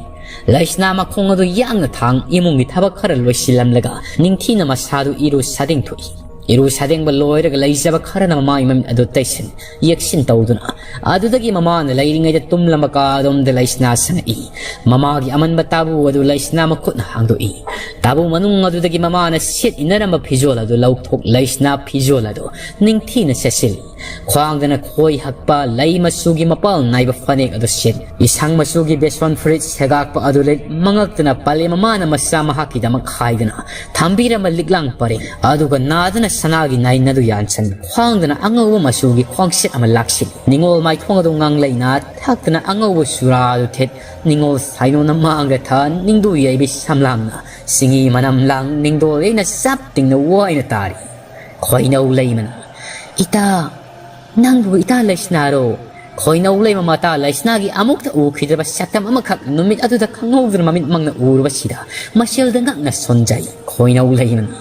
ꯂꯩꯁꯅꯥ ꯃꯈꯣꯡ ꯑꯗꯨ ꯌꯥꯡꯅ ꯊꯥꯡ ꯏꯃꯨꯡꯒꯤ ꯊꯕꯛ ꯈꯔ ꯂꯣꯏꯁꯤꯜꯂꯝꯂꯒ ꯅꯤꯡꯊꯤꯅ ꯃꯁꯥꯗꯨ ꯏꯔꯨ ꯁꯥꯗꯦꯡ ꯊꯣꯛꯏ꯫ ꯏꯔꯨ ꯁꯥꯗꯦꯡꯕ ꯂꯣꯏꯔꯒ ꯂꯩꯖꯕ ꯈꯔꯅ ꯃꯃꯥꯏ ꯃꯃꯤꯠ ꯑꯗꯨ ꯇꯩꯁꯤꯟ ꯌꯦꯛꯁꯤꯟ ꯇꯧꯗꯨꯅ ꯑꯗꯨꯗꯒꯤ ꯃꯃꯥꯅ ꯂꯩꯔꯤꯉꯩꯗ ꯇꯨꯝꯂꯝꯕ ꯀꯥ ꯑꯗꯣꯝꯗ ꯂꯩꯁꯅꯥ ꯆꯪꯉꯛꯏ꯫ ꯃꯃꯥꯒꯤ ꯑꯃꯟꯕ ꯇꯥꯕꯨ ꯑꯗꯨ ꯂꯩꯁꯅꯥ ꯃꯈꯨꯠꯅ ꯍꯥꯡꯗꯣꯛꯏ꯫ ꯇꯥꯕꯨ ꯃꯅꯨꯡ ꯑꯗꯨꯗꯒꯤ ꯃꯃꯥꯅ ꯁꯦꯠ ꯏꯟꯅꯔꯝꯕ ꯐꯤꯖꯣꯜ ꯑꯗꯨ ꯂꯧꯊꯣꯛ ꯂꯩꯁꯅꯥ ꯐꯤꯖꯣꯜ ꯑꯗꯨ ꯅꯤꯡꯊꯤꯅ ꯁꯦꯠꯆꯤꯜꯂꯤ꯫ ꯈ꯭ꯋꯥꯡꯗꯅ ꯈꯣꯏ ꯍꯛꯄ ꯂꯩ ꯃꯆꯨꯒꯤ ꯃꯄꯥꯜ ꯅꯥꯏꯕ ꯐꯅꯦꯛ ꯑꯗꯨ ꯁꯦꯠ, ꯏꯁꯪ ꯃꯆꯨꯒꯤ ꯕꯦꯁꯣꯟ ꯐꯨꯔꯤꯠ ꯁꯦꯒꯥꯛꯄ ꯑꯗꯨ ꯂꯤꯠ, ꯃꯉꯛꯇꯅ ꯄꯥꯂꯦ ꯃꯃꯥꯅ ꯃꯆꯥ ꯃꯍꯥꯛꯀꯤꯗꯃꯛ ꯈꯥꯏꯗꯨꯅ ꯊꯝꯕꯤꯔꯝꯕ ꯂꯤꯛꯂꯥꯡ ꯄꯔꯦꯡ, ꯑꯗꯨꯒ ꯅꯥꯗꯅ ꯁꯅꯥꯒꯤ ꯅꯥꯏꯟ ꯑꯗꯨ ꯌꯥꯟꯁꯟ, ꯈ꯭ꯋꯥꯡꯗꯅ ꯑꯉꯧꯕ ꯃꯆꯨꯒꯤ ꯈ꯭ꯋꯥꯡꯁꯦꯠ ꯑꯃ ꯂꯥꯛꯁꯤꯜꯂꯤ꯫ ꯅꯤꯉꯣꯜ ꯃꯥꯏꯊꯣꯡ ꯑꯗꯨ ꯉꯥꯡꯂꯩꯅ ꯊꯛꯇꯅ ꯑꯉꯧꯕ ꯆꯨꯔꯥ ꯑꯗꯨ ꯊꯦꯠ, ꯅꯤꯉꯣꯜ ꯁꯥꯏꯅꯣꯅ ꯃꯥꯡꯗ ꯊꯥ ꯅꯤꯡꯗꯨ ꯌꯩꯕꯤ ꯁꯝꯂꯥꯡꯅ ꯆꯤꯡꯍꯤ ꯃꯅꯝ ꯂꯥꯡ ꯅꯤꯡꯗꯣꯜ ꯌꯩꯅ ꯆꯞ ꯇꯤꯡꯅ ꯋꯥꯏꯅ ꯇꯥꯔꯤ꯫ ꯈꯣꯏꯅꯧ ꯂꯩꯃꯅ, "ꯏꯇꯥ, ꯅꯪꯕꯨ ꯏꯇꯥ ꯂꯩꯁꯅꯥꯔꯣ?" ꯈꯣꯏꯅꯧ ꯂꯩꯃ ꯃꯇꯥ ꯂꯩꯁꯅꯥꯒꯤ ꯑꯃꯨꯛꯇ ꯎꯈꯤꯗ꯭ꯔꯕ ꯁꯛꯇꯝ ꯑꯃꯈꯛ ꯅꯨꯃꯤꯠ ꯑꯗꯨꯗ ꯈꯪꯍꯧꯗꯅ ꯃꯃꯤꯠ ꯃꯪꯅ ꯎꯔꯨꯕꯁꯤꯗ ꯃꯁꯦꯜꯗ ꯉꯛꯅ ꯁꯣꯟꯖꯩ꯫ ꯈꯣꯏꯅꯧ ꯂꯩꯃꯅ,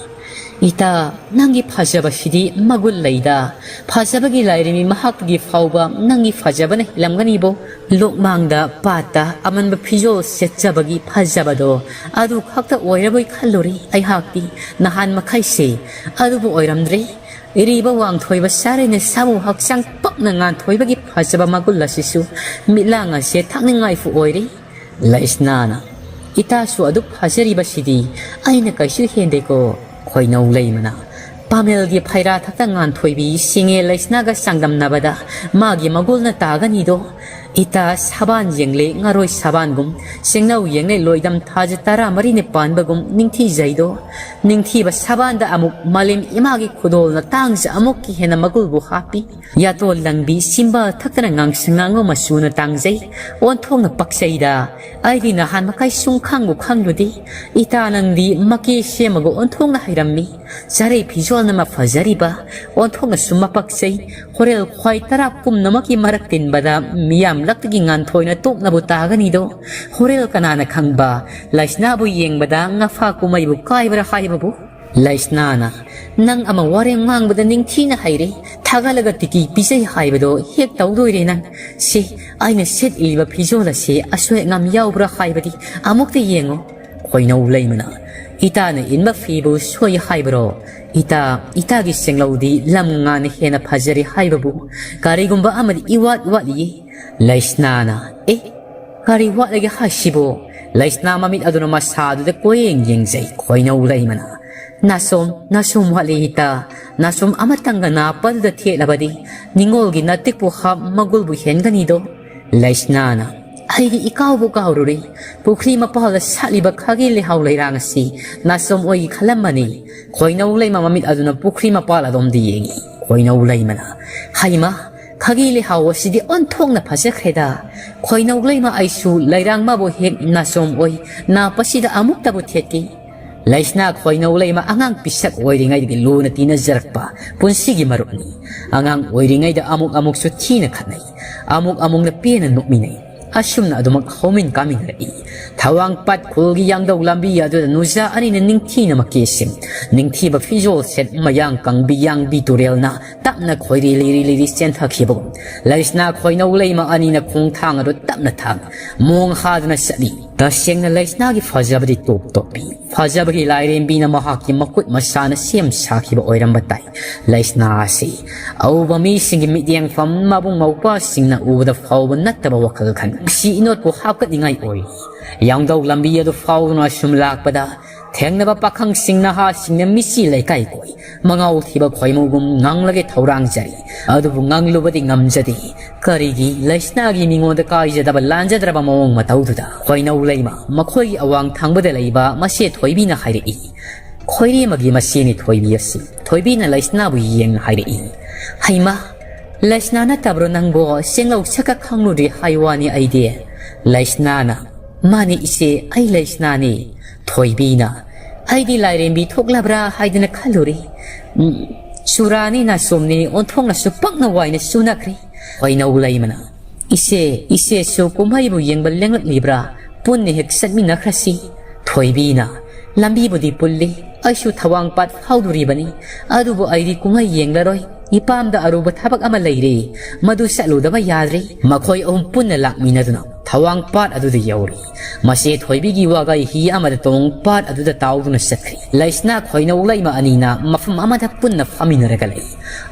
"ꯏꯇꯥ, ꯅꯪꯒꯤ ꯐꯖꯕꯁꯤꯗꯤ ꯃꯒꯨꯟ ꯂꯩꯗ꯫ ꯐꯖꯕꯒꯤ ꯂꯥꯏꯔꯦꯝꯕꯤ ꯃꯍꯥꯛꯄꯨꯒꯤ ꯐꯥꯎꯕ ꯅꯪꯒꯤ ꯐꯖꯕꯅ ꯍꯦꯜꯂꯝꯒꯅꯤꯕꯣ꯫ ꯂꯣꯛꯃꯥꯡꯗ ꯄꯥꯠꯇ ꯑꯃꯟꯕ ꯐꯤꯖꯣꯜ ꯁꯦꯠꯆꯕꯒꯤ ꯐꯖꯕꯗꯣ ꯑꯗꯨ ꯈꯛꯇ ꯑꯣꯏꯔꯕꯣꯏ ꯈꯜꯂꯨꯔꯦ ꯑꯩꯍꯥꯛꯇꯤ ꯅꯍꯥꯟ ꯃꯈꯩꯁꯦ꯫ ꯑꯗꯨꯕꯨ ꯑꯣꯏꯔꯝꯗ꯭ꯔꯦ꯫ ꯏꯔꯤꯕ ꯋꯥꯡꯊꯣꯏꯕ ꯁꯥꯔꯩꯅ ꯁꯥꯃꯨ ꯍꯛꯆꯥꯡ ꯄꯛꯅ ꯉꯥꯟꯊꯣꯏꯕꯒꯤ ꯐꯖꯕ ꯃꯒꯨꯟ ꯑꯁꯤꯁꯨ ꯃꯤꯠꯂꯥꯡ ꯑꯁꯦ ꯊꯛꯅꯤꯡꯉꯥꯏꯐꯥꯎ ꯑꯣꯏꯔꯦ꯫ ꯂꯩꯁꯅꯥꯅ, "ꯏꯇꯥꯁꯨ ꯑꯗꯨꯛ ꯐꯖꯔꯤꯕꯁꯤꯗꯤ ꯑꯩꯅ ꯀꯩꯁꯨ ꯍꯦꯟꯗꯦꯀꯣ?" ꯈꯣꯏꯅꯧ ꯂꯩꯃꯅ, "ꯄꯥꯃꯦꯜꯒꯤ ꯐꯩꯔꯥ ꯊꯛꯇ ꯉꯥꯟꯊꯣꯏꯕꯤ ꯁꯤꯡꯉꯦ ꯂꯩꯁꯅꯥꯒ ꯆꯥꯡꯗꯝꯅꯕꯗ ꯃꯥꯒꯤ ꯃꯒꯨꯜꯅ ꯇꯥꯒꯅꯤꯗꯣ꯫ ꯏꯇꯥ ꯁꯥꯕꯥꯟ ꯌꯦꯡꯂꯦ ꯉꯔꯣꯏ ꯁꯥꯕꯥꯟꯒꯨꯝ, ꯆꯤꯡꯅꯧ ꯌꯦꯡꯂꯦ ꯂꯣꯏꯗꯝ ꯊꯥꯖ ꯇꯔꯥꯃꯔꯤꯅ ꯄꯥꯟꯕꯒꯨꯝ ꯅꯤꯡꯊꯤꯖꯩꯗꯣ꯫ ꯅꯤꯡꯊꯤꯕ ꯁꯥꯕꯥꯟꯗ ꯑꯃꯨꯛ ꯃꯥꯂꯦꯝ ꯏꯃꯥꯒꯤ ꯈꯨꯗꯣꯜꯅ ꯇꯥꯡꯖ ꯑꯃꯨꯛꯀꯤ ꯍꯦꯟꯅ ꯃꯒꯨꯜꯕꯨ ꯍꯥꯞꯄꯤ꯫ ꯌꯥꯇꯣꯜ ꯂꯪꯕꯤ ꯆꯤꯝꯕꯥꯜ ꯊꯛꯇꯅ ꯉꯥꯡꯁꯪ ꯉꯥꯡꯕ ꯃꯆꯨꯅ ꯇꯥꯡꯖꯩ꯫ ꯑꯣꯟꯊꯣꯛꯅ ꯄꯛꯆꯩꯗ꯫ ꯑꯩꯗꯤ ꯅꯍꯥꯟ ꯃꯈꯩ ꯁꯨꯝ ꯈꯪꯕꯨ ꯈꯪꯂꯨꯗꯦ꯫ ꯏꯇꯥ ꯅꯪꯗꯤ ꯃꯀꯦ ꯁꯦꯝꯃꯒ ꯑꯣꯟꯊꯣꯛꯅ ꯍꯩꯔꯝꯃꯤ꯫ ꯆꯥꯔꯩ ꯐꯤꯖꯣꯜꯅ ꯃꯐꯖꯔꯤꯕ꯫ ꯑꯣꯟꯊꯣꯛꯅꯁꯨ ꯃꯄꯛꯆꯩ꯫ ꯍꯣꯔꯦꯜ ꯈ꯭ꯋꯥꯏ ꯇꯔꯥ ꯄꯨꯝꯅꯃꯛꯀꯤ ꯃꯔꯛ ꯇꯤꯟꯕꯗ ꯃꯤꯌꯥꯝ ꯂꯛꯇꯒꯤ ꯉꯥꯟꯊꯣꯏꯅ ꯇꯣꯛꯅꯕꯨ ꯇꯥꯒꯅꯤꯗꯣ꯫ ꯍꯣꯔꯦꯜ ꯀꯅꯥꯅ ꯈꯪꯕ, ꯂꯩꯁꯅꯥꯕꯨ ꯌꯦꯡꯕꯗ ꯉꯐꯥ ꯀꯨꯝꯍꯩꯕꯨ ꯀꯥꯏꯕ꯭ꯔꯥ ꯍꯥꯏꯕꯕꯨ? ꯂꯩꯁꯅꯥꯅ, "ꯅꯪ ꯑꯃ ꯋꯥꯔꯦꯝ ꯉꯥꯡꯕꯗ ꯅꯤꯡꯊꯤꯅ ꯍꯩꯔꯦ, ꯊꯥꯒꯠꯂꯒ ꯇꯤꯀꯤ ꯄꯤꯖꯩ ꯍꯥꯏꯕꯗꯣ ꯍꯦꯛ ꯇꯧꯗꯣꯏꯔꯦ ꯅꯪ꯫ ꯁꯤ, ꯑꯩꯅ ꯁꯦꯠꯂꯤꯕ ꯐꯤꯖꯣꯜ ꯑꯁꯤ ꯑꯁꯣꯏ ꯑꯉꯥꯝ ꯌꯥꯎꯕ꯭ꯔꯥ ꯍꯥꯏꯕꯗꯤ ꯑꯃꯨꯛꯇ ꯌꯦꯡꯉꯨ"꯫ ꯈꯣꯏꯅꯧ ꯂꯩꯃꯅ, "ꯏꯇꯥꯅ ꯏꯟꯕ ꯐꯤꯕꯨ ꯁꯣꯏ ꯍꯥꯏꯕ꯭ꯔꯣ? ꯏꯇꯥ, ꯏꯇꯥꯒꯤ ꯁꯦꯡꯂꯧꯗꯤ ꯂꯝ ꯉꯥꯅ ꯍꯦꯟꯅ ꯐꯖꯔꯦ ꯍꯥꯏꯕꯕꯨ ꯀꯔꯤꯒꯨꯝꯕ ꯑꯃꯗꯤ ꯏꯋꯥꯠ ꯋꯥꯠꯂꯤꯌꯦ"꯫ ꯂꯩꯁꯅꯥꯅ, "ꯑꯦ, ꯀꯔꯤ ꯋꯥꯠꯂꯒꯦ ꯍꯥꯏꯁꯤꯕꯣ?" ꯂꯩꯁꯅꯥ ꯃꯃꯤꯠ ꯑꯗꯨꯅ ꯃꯁꯥꯗꯨꯗ ꯀꯣꯌꯦꯡ ꯌꯦꯡꯖꯩ꯫ ꯈꯣꯏꯅꯧ ꯂꯩꯃꯅ, "ꯅꯥꯁꯣꯝ, ꯅꯥꯁꯣꯝ ꯋꯥꯠꯂꯤ ꯏꯇꯥ꯫ ꯅꯥꯁꯣꯝ ꯑꯃꯇꯪꯒ ꯅꯥꯞꯄꯗꯨꯗ ꯊꯦꯠꯂꯕꯗꯤ ꯅꯤꯉꯣꯜꯒꯤ ꯅꯥꯇꯤꯛꯄꯨ ꯍꯥꯞ ꯃꯒꯨꯜꯕꯨ ꯍꯦꯟꯒꯅꯤꯗꯣ"꯫ ꯂꯩꯁꯅꯥꯅ, "ꯑꯩꯗꯤ ꯏꯀꯥꯎꯕꯨ ꯀꯥꯎꯔꯨꯔꯦ꯫ ꯄꯨꯈ꯭ꯔꯤ ꯃꯄꯥꯜꯗ ꯁꯥꯠꯂꯤꯕ ꯈꯥꯒꯤ ꯂꯩꯍꯥꯎ ꯂꯩꯔꯥꯡ ꯑꯁꯤ ꯅꯥꯁꯣꯝ ꯑꯣꯏꯒꯤ ꯈꯜꯂꯝꯕꯅꯤ"꯫ ꯈꯣꯏꯅꯧ ꯂꯩꯃ ꯃꯃꯤꯠ ꯑꯗꯨꯅ ꯄꯨꯈ꯭ꯔꯤ ꯃꯄꯥꯜ ꯑꯗꯣꯝꯗ ꯌꯦꯡꯏ꯫ ꯈꯣꯏꯅꯧ ꯂꯩꯃꯅ, "ꯍꯩꯃꯥ, ꯈꯥꯒꯤ ꯂꯩꯍꯥꯎ ꯑꯁꯤꯗꯤ ꯑꯣꯟꯊꯣꯛꯅ ꯐꯖꯈ꯭ꯔꯦꯗ꯫ ꯈꯣꯏꯅꯧ ꯂꯩꯃ, ꯑꯩꯁꯨ ꯂꯩꯔꯥꯡ ꯃꯥꯕꯨ ꯍꯦꯛ ꯅꯥꯁꯣꯝ ꯑꯣꯏ ꯅꯥꯞꯄꯁꯤꯗ ꯑꯃꯨꯛꯇꯕꯨ ꯊꯦꯠꯀꯦ"꯫ ꯂꯩꯁꯅꯥ ꯈꯣꯏꯅꯧ ꯂꯩꯃ ꯑꯉꯥꯡ ꯄꯤꯁꯛ ꯑꯣꯏꯔꯤꯉꯩꯗꯒꯤ ꯂꯨꯅ ꯇꯤꯟꯅꯖꯔꯛꯄ ꯄꯨꯟꯁꯤꯒꯤ ꯃꯔꯨꯞꯅꯤ꯫ ꯑꯉꯥꯡ ꯑꯣꯏꯔꯤꯉꯩꯗ ꯑꯃꯨꯛ ꯑꯃꯨꯛꯁꯨ ꯊꯤꯅ ꯈꯠꯅꯩ, ꯑꯃꯨꯛ ꯑꯃꯨꯛꯅ ꯄꯦꯟꯅ ꯅꯣꯛꯃꯤꯟꯅꯩ꯫ ꯑꯁꯨꯝꯅ ꯑꯗꯨꯃꯛ ꯍꯧꯃꯤꯟ ꯀꯥꯃꯤꯟꯅꯔꯛꯏ꯫ ꯊꯋꯥꯡ ꯄꯥꯠ ꯈꯨꯜꯒꯤ ꯌꯥꯡꯗꯧ ꯂꯝꯕꯤ ꯑꯗꯨꯗ ꯅꯨꯖꯥ ꯑꯅꯤꯅ ꯅꯤꯡꯊꯤꯅ ꯃꯀꯦꯁꯤꯡ, ꯅꯤꯡꯊꯤꯕ ꯐꯤꯖꯣꯜ ꯁꯦꯠ, ꯃꯌꯥꯡ ꯀꯪꯕꯤ ꯌꯥꯡꯕꯤ ꯇꯨꯔꯦꯜꯅ ꯇꯞꯅ ꯈꯣꯏꯔꯤ ꯂꯤꯔꯤ ꯂꯤꯔꯤ ꯆꯦꯟꯊꯈꯤꯕꯒꯨꯝ, ꯂꯩꯁꯅꯥ ꯈꯣꯏꯅꯧ ꯂꯩꯃ ꯑꯅꯤꯅ ꯈꯣꯡꯊꯥꯡ ꯑꯗꯨ ꯇꯞꯅ ꯊꯥꯡ, ꯃꯣꯡ ꯍꯥꯗꯨꯅ ꯆꯠꯂꯤ꯫ ꯇꯁꯦꯡꯅ ꯂꯩꯁꯅꯥꯒꯤ ꯐꯖꯕꯗꯤ ꯇꯣꯞ ꯇꯣꯞꯄꯤ꯫ ꯐꯖꯕꯒꯤ ꯂꯥꯏꯔꯦꯝꯕꯤꯅ ꯃꯍꯥꯛꯀꯤ ꯃꯈꯨꯠ ꯃꯁꯥꯅ ꯁꯦꯝ ꯁꯥꯈꯤꯕ ꯑꯣꯏꯔꯝꯕ ꯇꯥꯏ꯫ ꯂꯩꯁꯅꯥ ꯑꯁꯤ ꯑꯎꯕ ꯃꯤꯁꯤꯡꯒꯤ ꯃꯤꯠꯌꯦꯡꯐꯝ, ꯃꯕꯨꯡ ꯃꯧꯄ꯭ꯋꯥꯁꯤꯡꯅ ꯎꯕꯗ ꯐꯥꯎꯕ ꯅꯠꯇꯕ ꯋꯥꯈꯜ ꯈꯟ ꯁꯤ ꯏꯅꯣꯠꯄꯨ ꯍꯥꯞꯀꯠꯅꯤꯡꯉꯥꯏ ꯑꯣꯏ꯫ ꯌꯥꯡꯗꯧ ꯂꯝꯕꯤ ꯑꯗꯨ ꯐꯥꯎꯗꯨꯅ ꯁꯨꯝ ꯂꯥꯛꯄꯗ, ꯊꯦꯡꯅꯕ ꯄꯥꯈꯪꯁꯤꯡ ꯅꯍꯥꯁꯤꯡꯅ ꯃꯤꯆꯤ ꯂꯩꯀꯥꯏ ꯀꯣꯏ, ꯃꯉꯥꯎ ꯊꯤꯕ ꯈꯣꯏꯃꯨꯒꯨꯝ ꯉꯥꯡꯂꯒꯦ ꯊꯧꯔꯥꯡꯖꯔꯤ꯫ ꯑꯗꯨꯕꯨ ꯉꯥꯡꯂꯨꯕꯗꯤ ꯉꯝꯖꯗꯦ꯫ ꯀꯔꯤꯒꯤ? ꯂꯩꯁꯅꯥꯒꯤ ꯃꯤꯉꯣꯟꯗ ꯀꯥꯏꯖꯗꯕ ꯂꯥꯟꯖꯗ꯭ꯔꯕ ꯃꯑꯣꯡ ꯃꯇꯧꯗꯨꯗ꯫ ꯈꯣꯏꯅꯧ ꯂꯩꯃ, ꯃꯈꯣꯏꯒꯤ ꯑꯋꯥꯡ ꯊꯪꯕꯗ ꯂꯩꯕ ꯃꯆꯦ ꯊꯣꯏꯕꯤꯅ ꯍꯥꯏꯔꯛꯏ꯫ ꯈꯣꯏꯔꯦꯝꯃꯒꯤ ꯃꯆꯦꯅꯤ ꯊꯣꯏꯕꯤ ꯑꯁꯤ꯫ ꯊꯣꯏꯕꯤꯅ ꯂꯩꯁꯅꯥꯕꯨ ꯌꯦꯡꯅ ꯍꯥꯏꯔꯛꯏ꯫ "ꯍꯩꯃꯥ, ꯂꯩꯁꯅꯥ ꯅꯠꯇꯕ꯭ꯔꯣ ꯅꯪꯕꯣ? ꯆꯦꯡꯂꯧ ꯁꯛꯀ ꯈꯪꯂꯨꯗ꯭ꯔꯤ ꯍꯥꯏ ꯋꯥꯅꯤ ꯑꯩꯗꯤ"꯫ ꯂꯩꯁꯅꯥꯅ, "ꯃꯥꯅꯤ ꯏꯆꯦ, ꯑꯩ ꯂꯩꯁꯅꯥꯅꯤ"꯫ ꯊꯣꯏꯕꯤꯅ, "ꯑꯩꯗꯤ ꯂꯥꯏꯔꯦꯝꯕꯤ ꯊꯣꯛꯂꯕ꯭ꯔꯥ ꯍꯥꯏꯗꯅ ꯈꯜꯂꯨꯔꯦ꯫ ꯎꯝ, ꯆꯨꯔꯥꯅꯤ ꯅꯥꯆꯣꯝꯅꯤ ꯑꯣꯟꯊꯣꯛꯅꯁꯨ ꯄꯛꯅ ꯋꯥꯏꯅ ꯆꯨꯅꯈ꯭ꯔꯦ"꯫ ꯈꯣꯏꯅꯧ ꯂꯩꯃꯅ, "ꯏꯆꯦ, ꯏꯆꯦꯁꯨ ꯀꯨꯝꯍꯩꯕꯨ ꯌꯦꯡꯕ ꯂꯦꯡꯂꯛꯂꯤꯕ꯭ꯔꯥ? ꯄꯨꯟꯅ ꯍꯦꯛ ꯆꯠꯃꯤꯟꯅꯈ꯭ꯔꯁꯤ꯫" ꯊꯣꯏꯕꯤꯅ, "ꯂꯝꯕꯤꯕꯨꯗꯤ ꯄꯨꯜꯂꯤ, ꯑꯩꯁꯨ ꯊꯋꯥꯡꯄꯥꯠ ꯐꯥꯎꯗꯣꯔꯤꯕꯅꯤ, ꯑꯗꯨꯕꯨ ꯑꯩꯗꯤ ꯀꯨꯝꯍꯩ ꯌꯦꯡꯂꯔꯣꯏ꯫ ꯏꯄꯥꯝꯗ ꯑꯔꯨꯕ ꯊꯕꯛ ꯑꯃ ꯂꯩꯔꯦ, ꯃꯗꯨ ꯆꯠꯂꯨꯗꯕ ꯌꯥꯗ꯭ꯔꯦ꯫" ꯃꯈꯣꯏ ꯑꯍꯨꯝ ꯄꯨꯟꯅ ꯂꯥꯛꯃꯤꯟꯅꯗꯨꯅ ꯊꯋꯥꯡꯄꯥꯠ ꯑꯗꯨꯗ ꯌꯧꯔꯦ꯫ ꯃꯆꯦ ꯊꯣꯏꯕꯤꯒꯤ ꯋꯥꯒꯩ ꯍꯤ ꯑꯃꯗ ꯇꯣꯡ ꯄꯥꯠ ꯑꯗꯨꯗ ꯇꯥꯎꯗꯨꯅ ꯆꯠꯈ꯭ꯔꯦ꯫ ꯂꯩꯁꯅꯥ ꯈꯣꯏꯅꯧ ꯂꯩꯃ ꯑꯅꯤꯅ ꯃꯐꯝ ꯑꯃꯗ ꯄꯨꯟꯅ ꯐꯝꯃꯤꯟꯅꯔꯒ ꯂꯩ꯫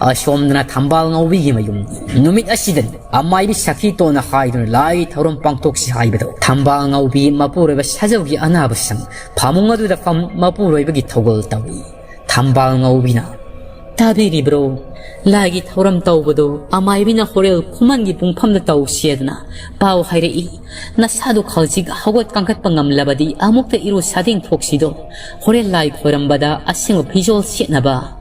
ꯑꯁꯣꯝꯗꯅ ꯊꯝꯕꯥꯜ ꯉꯧꯕꯤꯒꯤ ꯃꯌꯨꯝ꯫ ꯅꯨꯃꯤꯠ ꯑꯁꯤꯗꯅꯤ ꯑꯃꯥꯏꯕꯤ ꯁꯈꯤꯇꯣꯟꯅ ꯍꯥꯏꯗꯨꯅ ꯂꯥꯏ ꯊꯧꯔꯝ ꯄꯥꯡꯊꯣꯛꯁꯤ ꯍꯥꯏꯕꯗꯣ꯫ ꯊꯝꯕꯥꯜ ꯉꯧꯕꯤ ꯃꯄꯨꯔꯣꯏꯕ ꯁꯥꯖꯧꯒꯤ ꯑꯅꯥꯕ ꯁꯪ ꯐꯃꯨꯡ ꯑꯗꯨꯗ ꯐꯝ ꯃꯄꯨꯔꯣꯏꯕꯒꯤ ꯊꯧꯒꯜ ꯇꯧꯏ꯫ ꯊꯝꯕꯥꯜ ꯉꯧꯕꯤꯅ, "ꯇꯥꯕꯤꯔꯤꯕ꯭ꯔꯣ? ꯂꯥꯏꯒꯤ ꯊꯧꯔꯝ ꯇꯧꯕꯗꯣ ꯑꯃꯥꯏꯕꯤꯅ ꯍꯣꯔꯦꯜ ꯈꯨꯃꯟꯒꯤ ꯄꯨꯡꯐꯝꯗ ꯇꯧꯁꯦꯗꯅ ꯄꯥꯎ ꯍꯥꯏꯔꯛꯏ꯫ ꯅꯁꯥꯗꯨ ꯍꯧꯖꯤꯛ ꯍꯧꯒꯠ ꯀꯥꯡꯈꯠꯄ ꯉꯝꯂꯕꯗꯤ ꯑꯃꯨꯛꯇ ꯏꯔꯨ ꯁꯥꯗꯦꯡ ꯊꯣꯛꯁꯤꯗꯣ꯫ ꯍꯣꯔꯦꯟ ꯂꯥꯏ ꯈꯣꯏꯔꯝꯕꯗ ꯑꯁꯦꯡꯕ ꯐꯤꯖꯣꯜ ꯁꯦꯠꯅꯕ꯫"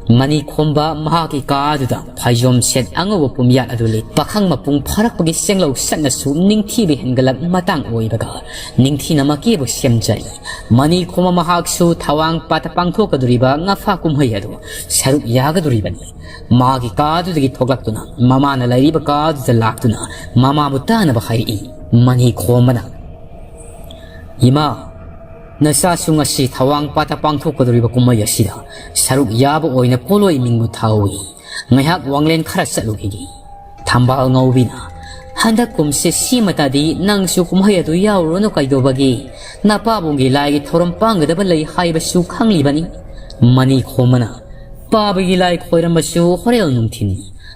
ꯃꯅꯤ ꯈꯣꯝꯕ ꯃꯍꯥꯛꯀꯤ ꯀꯥ ꯑꯗꯨꯗ ꯐꯩꯖꯣꯝ ꯁꯦꯠ ꯑꯉꯧꯕ ꯄꯨꯝꯌꯥꯠ ꯑꯗꯨ ꯂꯤꯠ ꯄꯥꯈꯪ ꯃꯄꯨꯡ ꯐꯥꯔꯛꯄꯒꯤ ꯆꯦꯡꯂꯧ ꯁꯠꯅꯁꯨ ꯅꯤꯡꯊꯤꯕ ꯍꯦꯟꯒꯠꯂꯛ ꯃꯇꯥꯡ ꯑꯣꯏꯕꯒ ꯅꯤꯡꯊꯤꯅ ꯃꯀꯦꯕꯨ ꯁꯦꯝꯖꯔꯤ꯫ ꯃꯅꯤ ꯈꯣꯝꯕ ꯃꯍꯥꯛꯁꯨ ꯊꯋꯥꯡ ꯄꯥꯠꯇ ꯄꯥꯡꯊꯣꯛꯀꯗꯧꯔꯤꯕ ꯉꯐꯥ ꯀꯨꯝꯍꯩ ꯑꯗꯨ ꯁꯔꯨꯛ ꯌꯥꯒꯗꯧꯔꯤꯕꯅꯤ꯫ ꯃꯥꯒꯤ ꯀꯥ ꯑꯗꯨꯗꯒꯤ ꯊꯣꯛꯂꯛꯇꯨꯅ ꯃꯃꯥꯅ ꯂꯩꯔꯤꯕ ꯀꯥ ꯑꯗꯨꯗ ꯂꯥꯛꯇꯨꯅ ꯃꯃꯥꯕꯨ ꯇꯥꯅꯕ ꯍꯥꯏꯔꯛꯏ꯫ ꯃꯅꯤ ꯈꯣꯝꯕꯅ, "ꯏꯃꯥ, ꯅꯆꯥꯁꯨ ꯉꯁꯤ ꯊꯋꯥꯡ ꯄꯥꯠꯇ ꯄꯥꯡꯊꯣꯛꯀꯗꯧꯔꯤꯕ ꯀꯨꯝꯍꯩ ꯑꯁꯤꯗ ꯁꯔꯨꯛ ꯌꯥꯕ ꯑꯣꯏꯅ ꯄꯣꯠꯂꯣꯏ ꯃꯤꯡꯕꯨ ꯊꯥꯍꯧꯏ꯫ ꯉꯥꯏꯍꯥꯛ ꯋꯥꯡꯂꯦꯟ ꯈꯔ ꯆꯠꯂꯨꯈꯤꯒꯦ꯫" ꯊꯝꯕꯥꯜ ꯉꯧꯕꯤꯅ, "ꯍꯟꯗꯛ ꯀꯨꯝꯁꯤ ꯁꯤꯃꯇꯗꯤ ꯅꯪꯁꯨ ꯀꯨꯝꯍꯩ ꯑꯗꯨ ꯌꯥꯎꯔꯨꯔꯅꯨ ꯀꯩꯗꯧꯕꯒꯤ? ꯅꯄꯥꯕꯨꯡꯒꯤ ꯂꯥꯏꯒꯤ ꯊꯧꯔꯝ ꯄꯥꯡꯒꯗꯕ ꯂꯩ ꯍꯥꯏꯕꯁꯨ ꯈꯪꯂꯤꯕꯅꯤ꯫" ꯃꯅꯤ ꯈꯣꯝꯕꯅ, "ꯄꯥꯕꯒꯤ ꯂꯥꯏ ꯈꯣꯏꯔꯝꯕꯁꯨ ꯍꯣꯔꯦꯟ ꯅꯨꯡꯊꯤꯟ꯫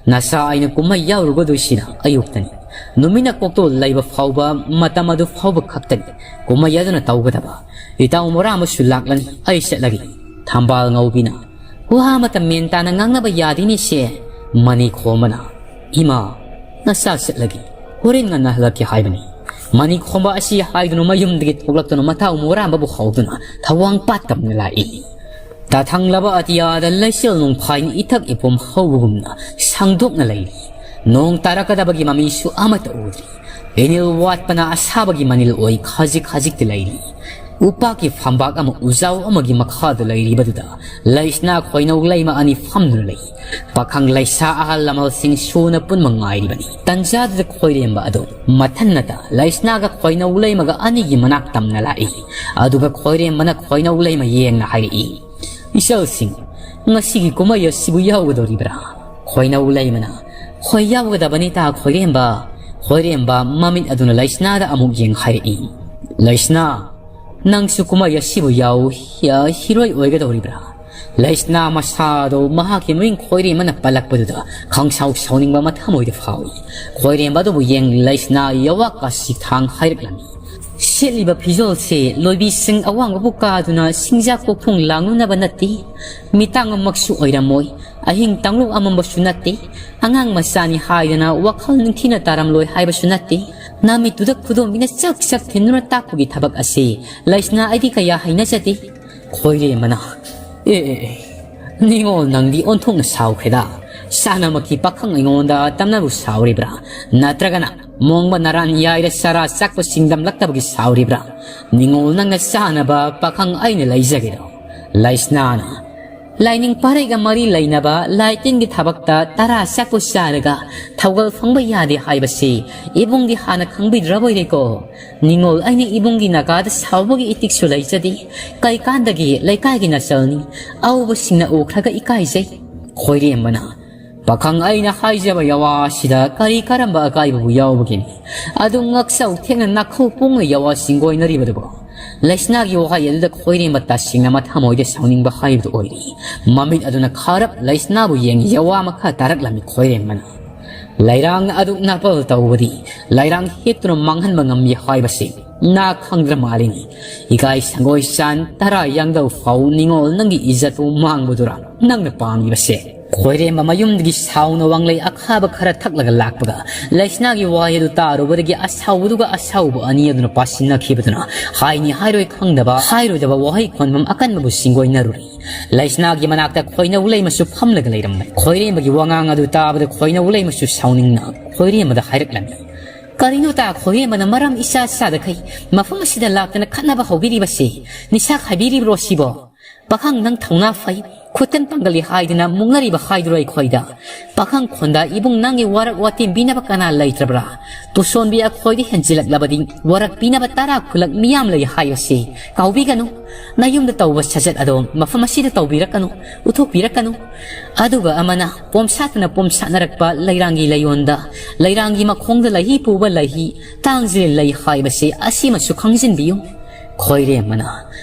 ꯅꯆꯥ ꯑꯩꯅ ꯀꯨꯝꯍꯩ ꯌꯥꯎꯔꯨꯒꯗꯣꯏꯁꯤꯅ ꯑꯌꯨꯛꯇꯅꯤ꯫ ꯅꯨꯃꯤꯠꯅ ꯀꯣꯛꯇꯣꯜ ꯂꯩꯕ ꯐꯥꯎꯕ ꯃꯇꯝ ꯑꯗꯨ ꯐꯥꯎꯕ ꯈꯛꯇꯅꯤ ꯀꯨꯝꯍꯩ ꯑꯗꯨꯅ ꯇꯧꯒꯗꯕ꯫ ꯏꯇꯥꯎ ꯃꯣꯔꯥ ꯑꯃꯁꯨ ꯂꯥꯛꯂꯅꯤ, ꯑꯩ ꯆꯠꯂꯒꯦ꯫" ꯊꯝꯕꯥꯜ ꯉꯧꯕꯤꯅ, "ꯋꯥ ꯑꯃꯇ ꯃꯦꯟ ꯇꯥꯅ ꯉꯥꯡꯅꯕ ꯌꯥꯗꯦꯅꯦ ꯁꯦ꯫" ꯃꯅꯤ ꯈꯣꯝꯕꯅ, "ꯏꯃꯥ, ꯅꯆꯥ ꯆꯠꯂꯒꯦ, ꯍꯣꯔꯦꯟ ꯉꯟꯅ ꯍꯜꯂꯛꯀꯦ ꯍꯥꯏꯕꯅꯤ꯫" ꯃꯅꯤ ꯈꯣꯝꯕ ꯑꯁꯤ ꯍꯥꯏꯗꯨꯅ ꯃꯌꯨꯝꯗꯒꯤ ꯊꯣꯛꯂꯛꯇꯨꯅ ꯃꯇꯥꯎ ꯃꯣꯔꯥꯝꯕꯕꯨ ꯍꯧꯗꯨꯅ ꯊꯋꯥꯡ ꯄꯥꯠ ꯇꯝꯅ ꯂꯥꯛꯏ꯫ ꯇꯥꯊꯪꯂꯕ ꯑꯇꯤꯌꯥꯗ ꯂꯩꯆꯤꯜ ꯅꯣꯡꯐꯥꯏ ꯏꯊꯛ ꯏꯄꯣꯝ ꯍꯧꯕꯒꯨꯝꯅ ꯁꯥꯡꯗꯣꯛꯅ ꯂꯩꯔꯤ꯫ ꯅꯣꯡ ꯇꯥꯔꯛꯀꯗꯕꯒꯤ ꯃꯃꯤꯁꯨ ꯑꯃꯠꯇ ꯎꯗ꯭ꯔꯤ꯫ ꯏꯅꯤꯜ ꯋꯥꯠꯄꯅ ꯑꯁꯥꯕꯒꯤ ꯃꯅꯤꯜ ꯑꯣꯏ ꯈꯖꯤꯛ ꯈꯖꯤꯛꯇ ꯂꯩꯔꯤ꯫ ꯎꯄꯥꯛꯀꯤ ꯐꯝꯕꯥꯛ ꯑꯃ ꯎꯖꯥꯎ ꯑꯃꯒꯤ ꯃꯈꯥꯗ ꯂꯩꯔꯤꯕꯗꯨꯗ ꯂꯩꯁꯅꯥ ꯈꯣꯏꯅꯧ ꯂꯩꯃ ꯑꯅꯤ ꯐꯝꯗꯨꯅ ꯂꯩ꯫ ꯄꯥꯈꯪ ꯂꯩꯁꯥ ꯑꯍꯜ ꯂꯃꯟꯁꯤꯡ ꯁꯨꯅ ꯄꯨꯟꯕ ꯉꯥꯏꯔꯤꯕꯅꯤ꯫ ꯇꯟꯖꯥꯗꯨꯗ ꯈꯣꯏꯔꯦꯝꯕ ꯑꯗꯨ ꯃꯊꯟꯅꯇ ꯂꯩꯁꯅꯥꯒ ꯈꯣꯏꯅꯧ ꯂꯩꯃꯒ ꯑꯅꯤꯒꯤ ꯃꯅꯥꯛ ꯇꯝꯅ ꯂꯥꯛꯏ꯫ ꯑꯗꯨꯒ ꯈꯣꯏꯔꯦꯝꯕꯅ ꯈꯣꯏꯅꯧ ꯂꯩꯃ ꯌꯦꯡꯅ ꯍꯥꯏꯔꯛꯏ, "ꯏꯆꯜꯁꯤꯡ, ꯉꯁꯤꯒꯤ ꯀꯨꯝꯍꯩ ꯑꯁꯤꯕꯨ ꯌꯥꯎꯒꯗꯧꯔꯤꯕ꯭ꯔꯥ?" ꯈꯣꯏꯅꯧ ꯂꯩꯃꯅ, "ꯍꯣꯏ, ꯌꯥꯎꯒꯗꯕꯅꯤ ꯇꯥ ꯈꯣꯏꯔꯦꯝꯕ꯫" ꯈꯣꯏꯔꯦꯝꯕ ꯃꯃꯤꯠ ꯑꯗꯨꯅ ꯂꯩꯁꯅꯥꯗ ꯑꯃꯨꯛ ꯌꯦꯡ ꯍꯥꯏꯔꯛꯏ, "ꯂꯩꯁꯅꯥ, ꯅꯪꯁꯨ ꯀꯨꯝꯍꯩ ꯑꯁꯤꯕꯨ ꯌꯥꯎ, ꯌꯥ, ꯍꯤꯔꯣꯏ ꯑꯣꯏꯒꯗꯧꯔꯤꯕ꯭ꯔꯥ?" ꯂꯩꯁꯅꯥ ꯃꯁꯥꯗꯣ ꯃꯍꯥꯛꯀꯤ ꯃꯤꯡ ꯈꯣꯏꯔꯦꯝꯕꯅ ꯄꯜꯂꯛꯄꯗꯨꯗ ꯈꯪꯁꯥꯎ ꯁꯥꯎꯅꯤꯡꯕ ꯑꯃ ꯊꯃꯣꯏꯗ ꯐꯥꯎꯏ꯫ ꯈꯣꯏꯔꯦꯝꯕ ꯑꯗꯨꯕꯨ ꯌꯦꯡ ꯂꯩꯁꯅꯥ ꯌꯥꯋꯥ ꯀꯥꯁꯤ ꯊꯥꯡ ꯍꯥꯏꯔꯛꯂꯝꯃꯤ꯫ ꯁꯦꯠꯂꯤꯕ ꯐꯤꯖꯣꯜꯁꯦ ꯂꯣꯏꯕꯤꯁꯤꯡ ꯑꯋꯥꯡꯕꯕꯨ ꯀꯥꯗꯨꯅ ꯁꯤꯡꯖꯥ ꯀꯣꯛꯐꯣꯡ ꯂꯥꯡꯂꯨꯅꯕ ꯅꯠꯇꯦ꯫ ꯃꯤꯇꯥꯡꯕꯃꯛꯁꯨ ꯑꯣꯏꯔꯝꯃꯣꯏ꯫ ꯑꯍꯤꯡ ꯇꯥꯡꯂꯨꯞ ꯑꯃꯝꯕꯁꯨ ꯅꯠꯇꯦ꯫ ꯑꯉꯥꯡ ꯃꯆꯥꯅꯤ ꯍꯥꯏꯗꯅ ꯋꯥꯈꯜ ꯅꯤꯡꯊꯤꯅ ꯇꯥꯔꯝꯂꯣꯏ ꯍꯥꯏꯕꯁꯨ ꯅꯠꯇꯦ꯫ ꯅꯥꯃꯤꯠꯇꯨꯗ ꯈꯨꯗꯣꯝꯕꯤꯅ ꯆꯛ ꯆꯛ ꯊꯤꯟꯗꯨꯅ ꯇꯥꯛꯄꯒꯤ ꯊꯕꯛ ꯑꯁꯤ ꯂꯩꯁꯅꯥ ꯑꯩꯗꯤ ꯀꯌꯥ ꯍꯩꯅꯖꯗꯦ꯫ ꯈꯣꯏꯔꯦꯝꯕꯅ, "ꯑꯦ, ꯑꯦ, ꯑꯦ, ꯅꯤꯉꯣꯜ ꯅꯪꯗꯤ ꯑꯣꯟꯊꯣꯛꯅ ꯁꯥꯎꯈ꯭ꯔꯦꯗ꯫ ꯁꯥꯅꯃꯛꯀꯤ ꯄꯥꯈꯪ ꯑꯩꯉꯣꯟꯗ ꯇꯝꯅꯕꯨ ꯁꯥꯎꯔꯤꯕ꯭ꯔꯥ? ꯅꯠꯇ꯭ꯔꯒꯅ ꯃꯣꯡꯕ ꯅꯔꯥꯟ ꯌꯥꯏꯔ ꯆꯔꯥ ꯆꯥꯛꯄ ꯁꯤꯡꯗꯝꯂꯛꯇꯕꯒꯤ ꯁꯥꯎꯔꯤꯕ꯭ꯔꯥ? ꯅꯤꯉꯣꯜ ꯅꯪꯅ ꯆꯥꯅꯕ ꯄꯥꯈꯪ ꯑꯩꯅ ꯂꯩꯖꯒꯦꯔꯣ?" ꯂꯩꯁꯅꯥꯅ, "ꯂꯥꯏꯅꯤꯡ ꯄꯥꯔꯩꯒ ꯃꯔꯤ ꯂꯩꯅꯕ ꯂꯥꯏ ꯇꯤꯟꯒꯤ ꯊꯕꯛꯇ ꯇꯔꯥ ꯆꯥꯛꯄꯨ ꯆꯥꯔꯒ ꯊꯧꯒꯜ ꯐꯪꯕ ꯌꯥꯗꯦ ꯍꯥꯏꯕꯁꯤ ꯏꯕꯨꯡꯗꯤ ꯍꯥꯟꯅ ꯈꯪꯕꯤꯗ꯭ꯔꯕꯣꯏꯔꯦꯀꯣ? ꯅꯤꯉꯣꯜ ꯑꯩꯅ ꯏꯕꯨꯡꯒꯤ ꯅꯥꯒꯥꯗ ꯁꯥꯎꯕꯒꯤ ꯏꯇꯤꯛꯁꯨ ꯂꯩꯖꯗꯦ꯫ ꯀꯩꯀꯥꯟꯗꯒꯤ ꯂꯩꯀꯥꯏꯒꯤ ꯅꯆꯜꯅꯤ꯫ ꯑꯎꯕꯁꯤꯡꯅ ꯎꯈ꯭ꯔꯒ ꯏꯀꯥꯏꯖꯩ꯫" ꯈꯣꯏꯔꯦꯝꯕꯅ, "ꯄꯥꯈꯪ ꯑꯩꯅ ꯍꯥꯏꯖꯕ ꯌꯥꯋꯥꯁꯤꯗ ꯀꯔꯤ ꯀꯔꯝꯕ ꯑꯀꯥꯏꯕꯕꯨ ꯌꯥꯎꯕꯒꯦꯅꯦ? ꯑꯗꯨ ꯉꯛꯆꯧ ꯊꯦꯛꯅ ꯅꯥꯈꯧ ꯄꯣꯡꯅ ꯌꯥꯋꯥ ꯁꯤꯡꯒꯣꯏꯅꯔꯤꯕꯗꯨꯕꯨ?" ꯂꯩꯁꯅꯥꯒꯤ ꯋꯥꯍꯩ ꯑꯗꯨꯗ ꯈꯣꯏꯔꯦꯝꯕ ꯇꯁꯦꯡꯅ ꯃꯊꯃꯣꯏꯗ ꯁꯥꯎꯅꯤꯡꯕ ꯍꯥꯏꯕꯗꯨ ꯑꯣꯏꯔꯤ꯫ ꯃꯃꯤꯠ ꯑꯗꯨꯅ ꯈꯥꯔꯞ ꯂꯩꯁꯅꯥꯕꯨ ꯌꯦꯡ ꯌꯥꯋꯥ ꯃꯈꯥ ꯇꯥꯔꯛꯂꯝꯃꯤ ꯈꯣꯏꯔꯦꯝꯕꯅ꯫ "ꯂꯩꯔꯥꯡꯅ ꯑꯗꯨꯛ ꯅꯥꯄꯜ ꯇꯧꯕꯗꯤ ꯂꯩꯔꯥꯡ ꯍꯦꯛꯇꯨꯅ ꯃꯥꯡꯍꯟꯕ ꯉꯝꯃꯤ ꯍꯥꯏꯕꯁꯤ ꯅꯥ ꯈꯪꯗ꯭ꯔ ꯃꯥꯜꯂꯤꯅꯤ꯫ ꯏꯀꯥꯏ ꯁꯪꯒꯣꯏ ꯆꯥꯟ ꯇꯔꯥ ꯌꯥꯡꯗꯧ ꯐꯥꯎ ꯅꯤꯉꯣꯜ ꯅꯪꯒꯤ ꯏꯖꯠꯄꯨ ꯃꯥꯡꯕꯗꯨꯔꯥ ꯅꯪꯅ ꯄꯥꯝꯂꯤꯕꯁꯦ?" ꯈꯣꯏꯔꯦꯝꯕ ꯃꯌꯨꯝꯗꯒꯤ ꯁꯥꯎꯅ ꯋꯥꯡꯂꯩ ꯑꯈꯥꯕ ꯈꯔ ꯊꯛꯂꯒ ꯂꯥꯛꯄꯒ ꯂꯩꯁꯅꯥꯒꯤ ꯋꯥꯍꯩ ꯑꯗꯨ ꯇꯥꯔꯨꯕꯗꯒꯤ ꯑꯁꯥꯎꯕꯗꯨꯒ ꯑꯁꯥꯎꯕ ꯑꯅꯤ ꯑꯗꯨꯅ ꯄꯥꯁꯤꯟꯅꯈꯤꯕꯗꯨꯅ ꯍꯥꯏꯅꯤ ꯍꯥꯏꯔꯣꯏ ꯈꯪꯗꯕ ꯍꯥꯏꯔꯣꯏꯗꯕ ꯋꯥꯍꯩ ꯈꯣꯟꯐꯝ ꯑꯀꯟꯕꯕꯨ ꯁꯤꯡꯒꯣꯏꯅꯔꯨꯔꯤ꯫ ꯂꯩꯁꯅꯥꯒꯤ ꯃꯅꯥꯛꯇ ꯈꯣꯏꯅꯧ ꯂꯩꯃꯁꯨ ꯐꯝꯂꯒ ꯂꯩꯔꯝꯕꯅꯤ꯫ ꯈꯣꯏꯔꯦꯝꯕꯒꯤ ꯋꯥꯉꯥꯡ ꯑꯗꯨ ꯇꯥꯕꯗ ꯈꯣꯏꯅꯧ ꯂꯩꯃꯁꯨ ꯁꯥꯎꯅꯤꯡꯅ ꯈꯣꯏꯔꯦꯝꯕꯗ ꯍꯥꯏꯔꯛꯂꯝꯃꯤ, ꯀꯔꯤꯅꯣ ꯇꯥ ꯈꯣꯏꯔꯦꯝꯕꯅ ꯃꯔꯝ ꯏꯆꯥ ꯆꯥꯗꯈꯩ ꯃꯐꯝ ꯑꯁꯤꯗ ꯂꯥꯛꯇꯅ ꯈꯠꯅꯕ ꯍꯧꯕꯤꯔꯤꯕꯁꯤ? ꯅꯤꯁꯥ ꯈꯥꯏꯕꯤꯔꯤꯕ꯭ꯔꯣ ꯁꯤꯕꯣ? ꯄꯥꯈꯪ ꯅꯪ ꯊꯧꯅꯥ ꯐꯩ, ꯈꯨꯠꯇꯟ ꯄꯥꯡꯒꯜꯂꯤ ꯍꯥꯏꯗꯅ ꯃꯨꯛꯅꯔꯤꯕ ꯍꯥꯏꯗꯨꯔꯣ ꯑꯩꯈꯣꯏꯗ? ꯄꯥꯈꯪ ꯈꯣꯟꯗ ꯏꯕꯨꯡ ꯅꯪꯒꯤ ꯋꯥꯔꯛ ꯋꯥꯇꯦꯝꯕꯤꯅꯕ ꯀꯅꯥ ꯂꯩꯇ꯭ꯔꯕ꯭ꯔꯥ? ꯇꯨꯁꯣꯟꯕꯤ ꯑꯩꯈꯣꯏꯗ ꯍꯦꯟꯖꯤꯜꯂꯛꯂꯕꯗꯤ ꯋꯥꯔꯛꯄꯤꯅꯕ ꯇꯔꯥ ꯈꯨꯂꯛ ꯃꯤꯌꯥꯝ ꯂꯩ ꯍꯥꯏꯕꯁꯤ ꯀꯥꯎꯕꯤꯒꯅꯨ꯫ ꯅꯌꯨꯝꯗ ꯇꯧꯕ ꯁꯥꯖꯠ ꯑꯗꯣ ꯃꯐꯝ ꯑꯁꯤꯗ ꯇꯧꯕꯤꯔꯛꯀꯅꯨ, ꯎꯠꯊꯣꯛꯄꯤꯔꯛꯀꯅꯨ꯫ ꯑꯗꯨꯒ ꯑꯃꯅ ꯄꯣꯝꯁꯥꯠꯇꯅ ꯄꯣꯝꯁꯥꯠꯅꯔꯛꯄ ꯂꯩꯔꯥꯡꯒꯤ ꯂꯩꯌꯣꯟꯗ, ꯂꯩꯔꯥꯡꯒꯤ ꯃꯈꯣꯡꯗ ꯂꯩꯍꯤ ꯄꯨꯕ ꯂꯩꯍꯤ ꯇꯥꯡꯖꯤꯜ ꯂꯩ ꯍꯥꯏꯕꯁꯤ ꯑꯁꯤꯃꯁꯨ ꯈꯪꯖꯤꯟꯕꯤꯌꯨ꯫ ꯈꯣꯏꯔꯦꯝꯕꯅ,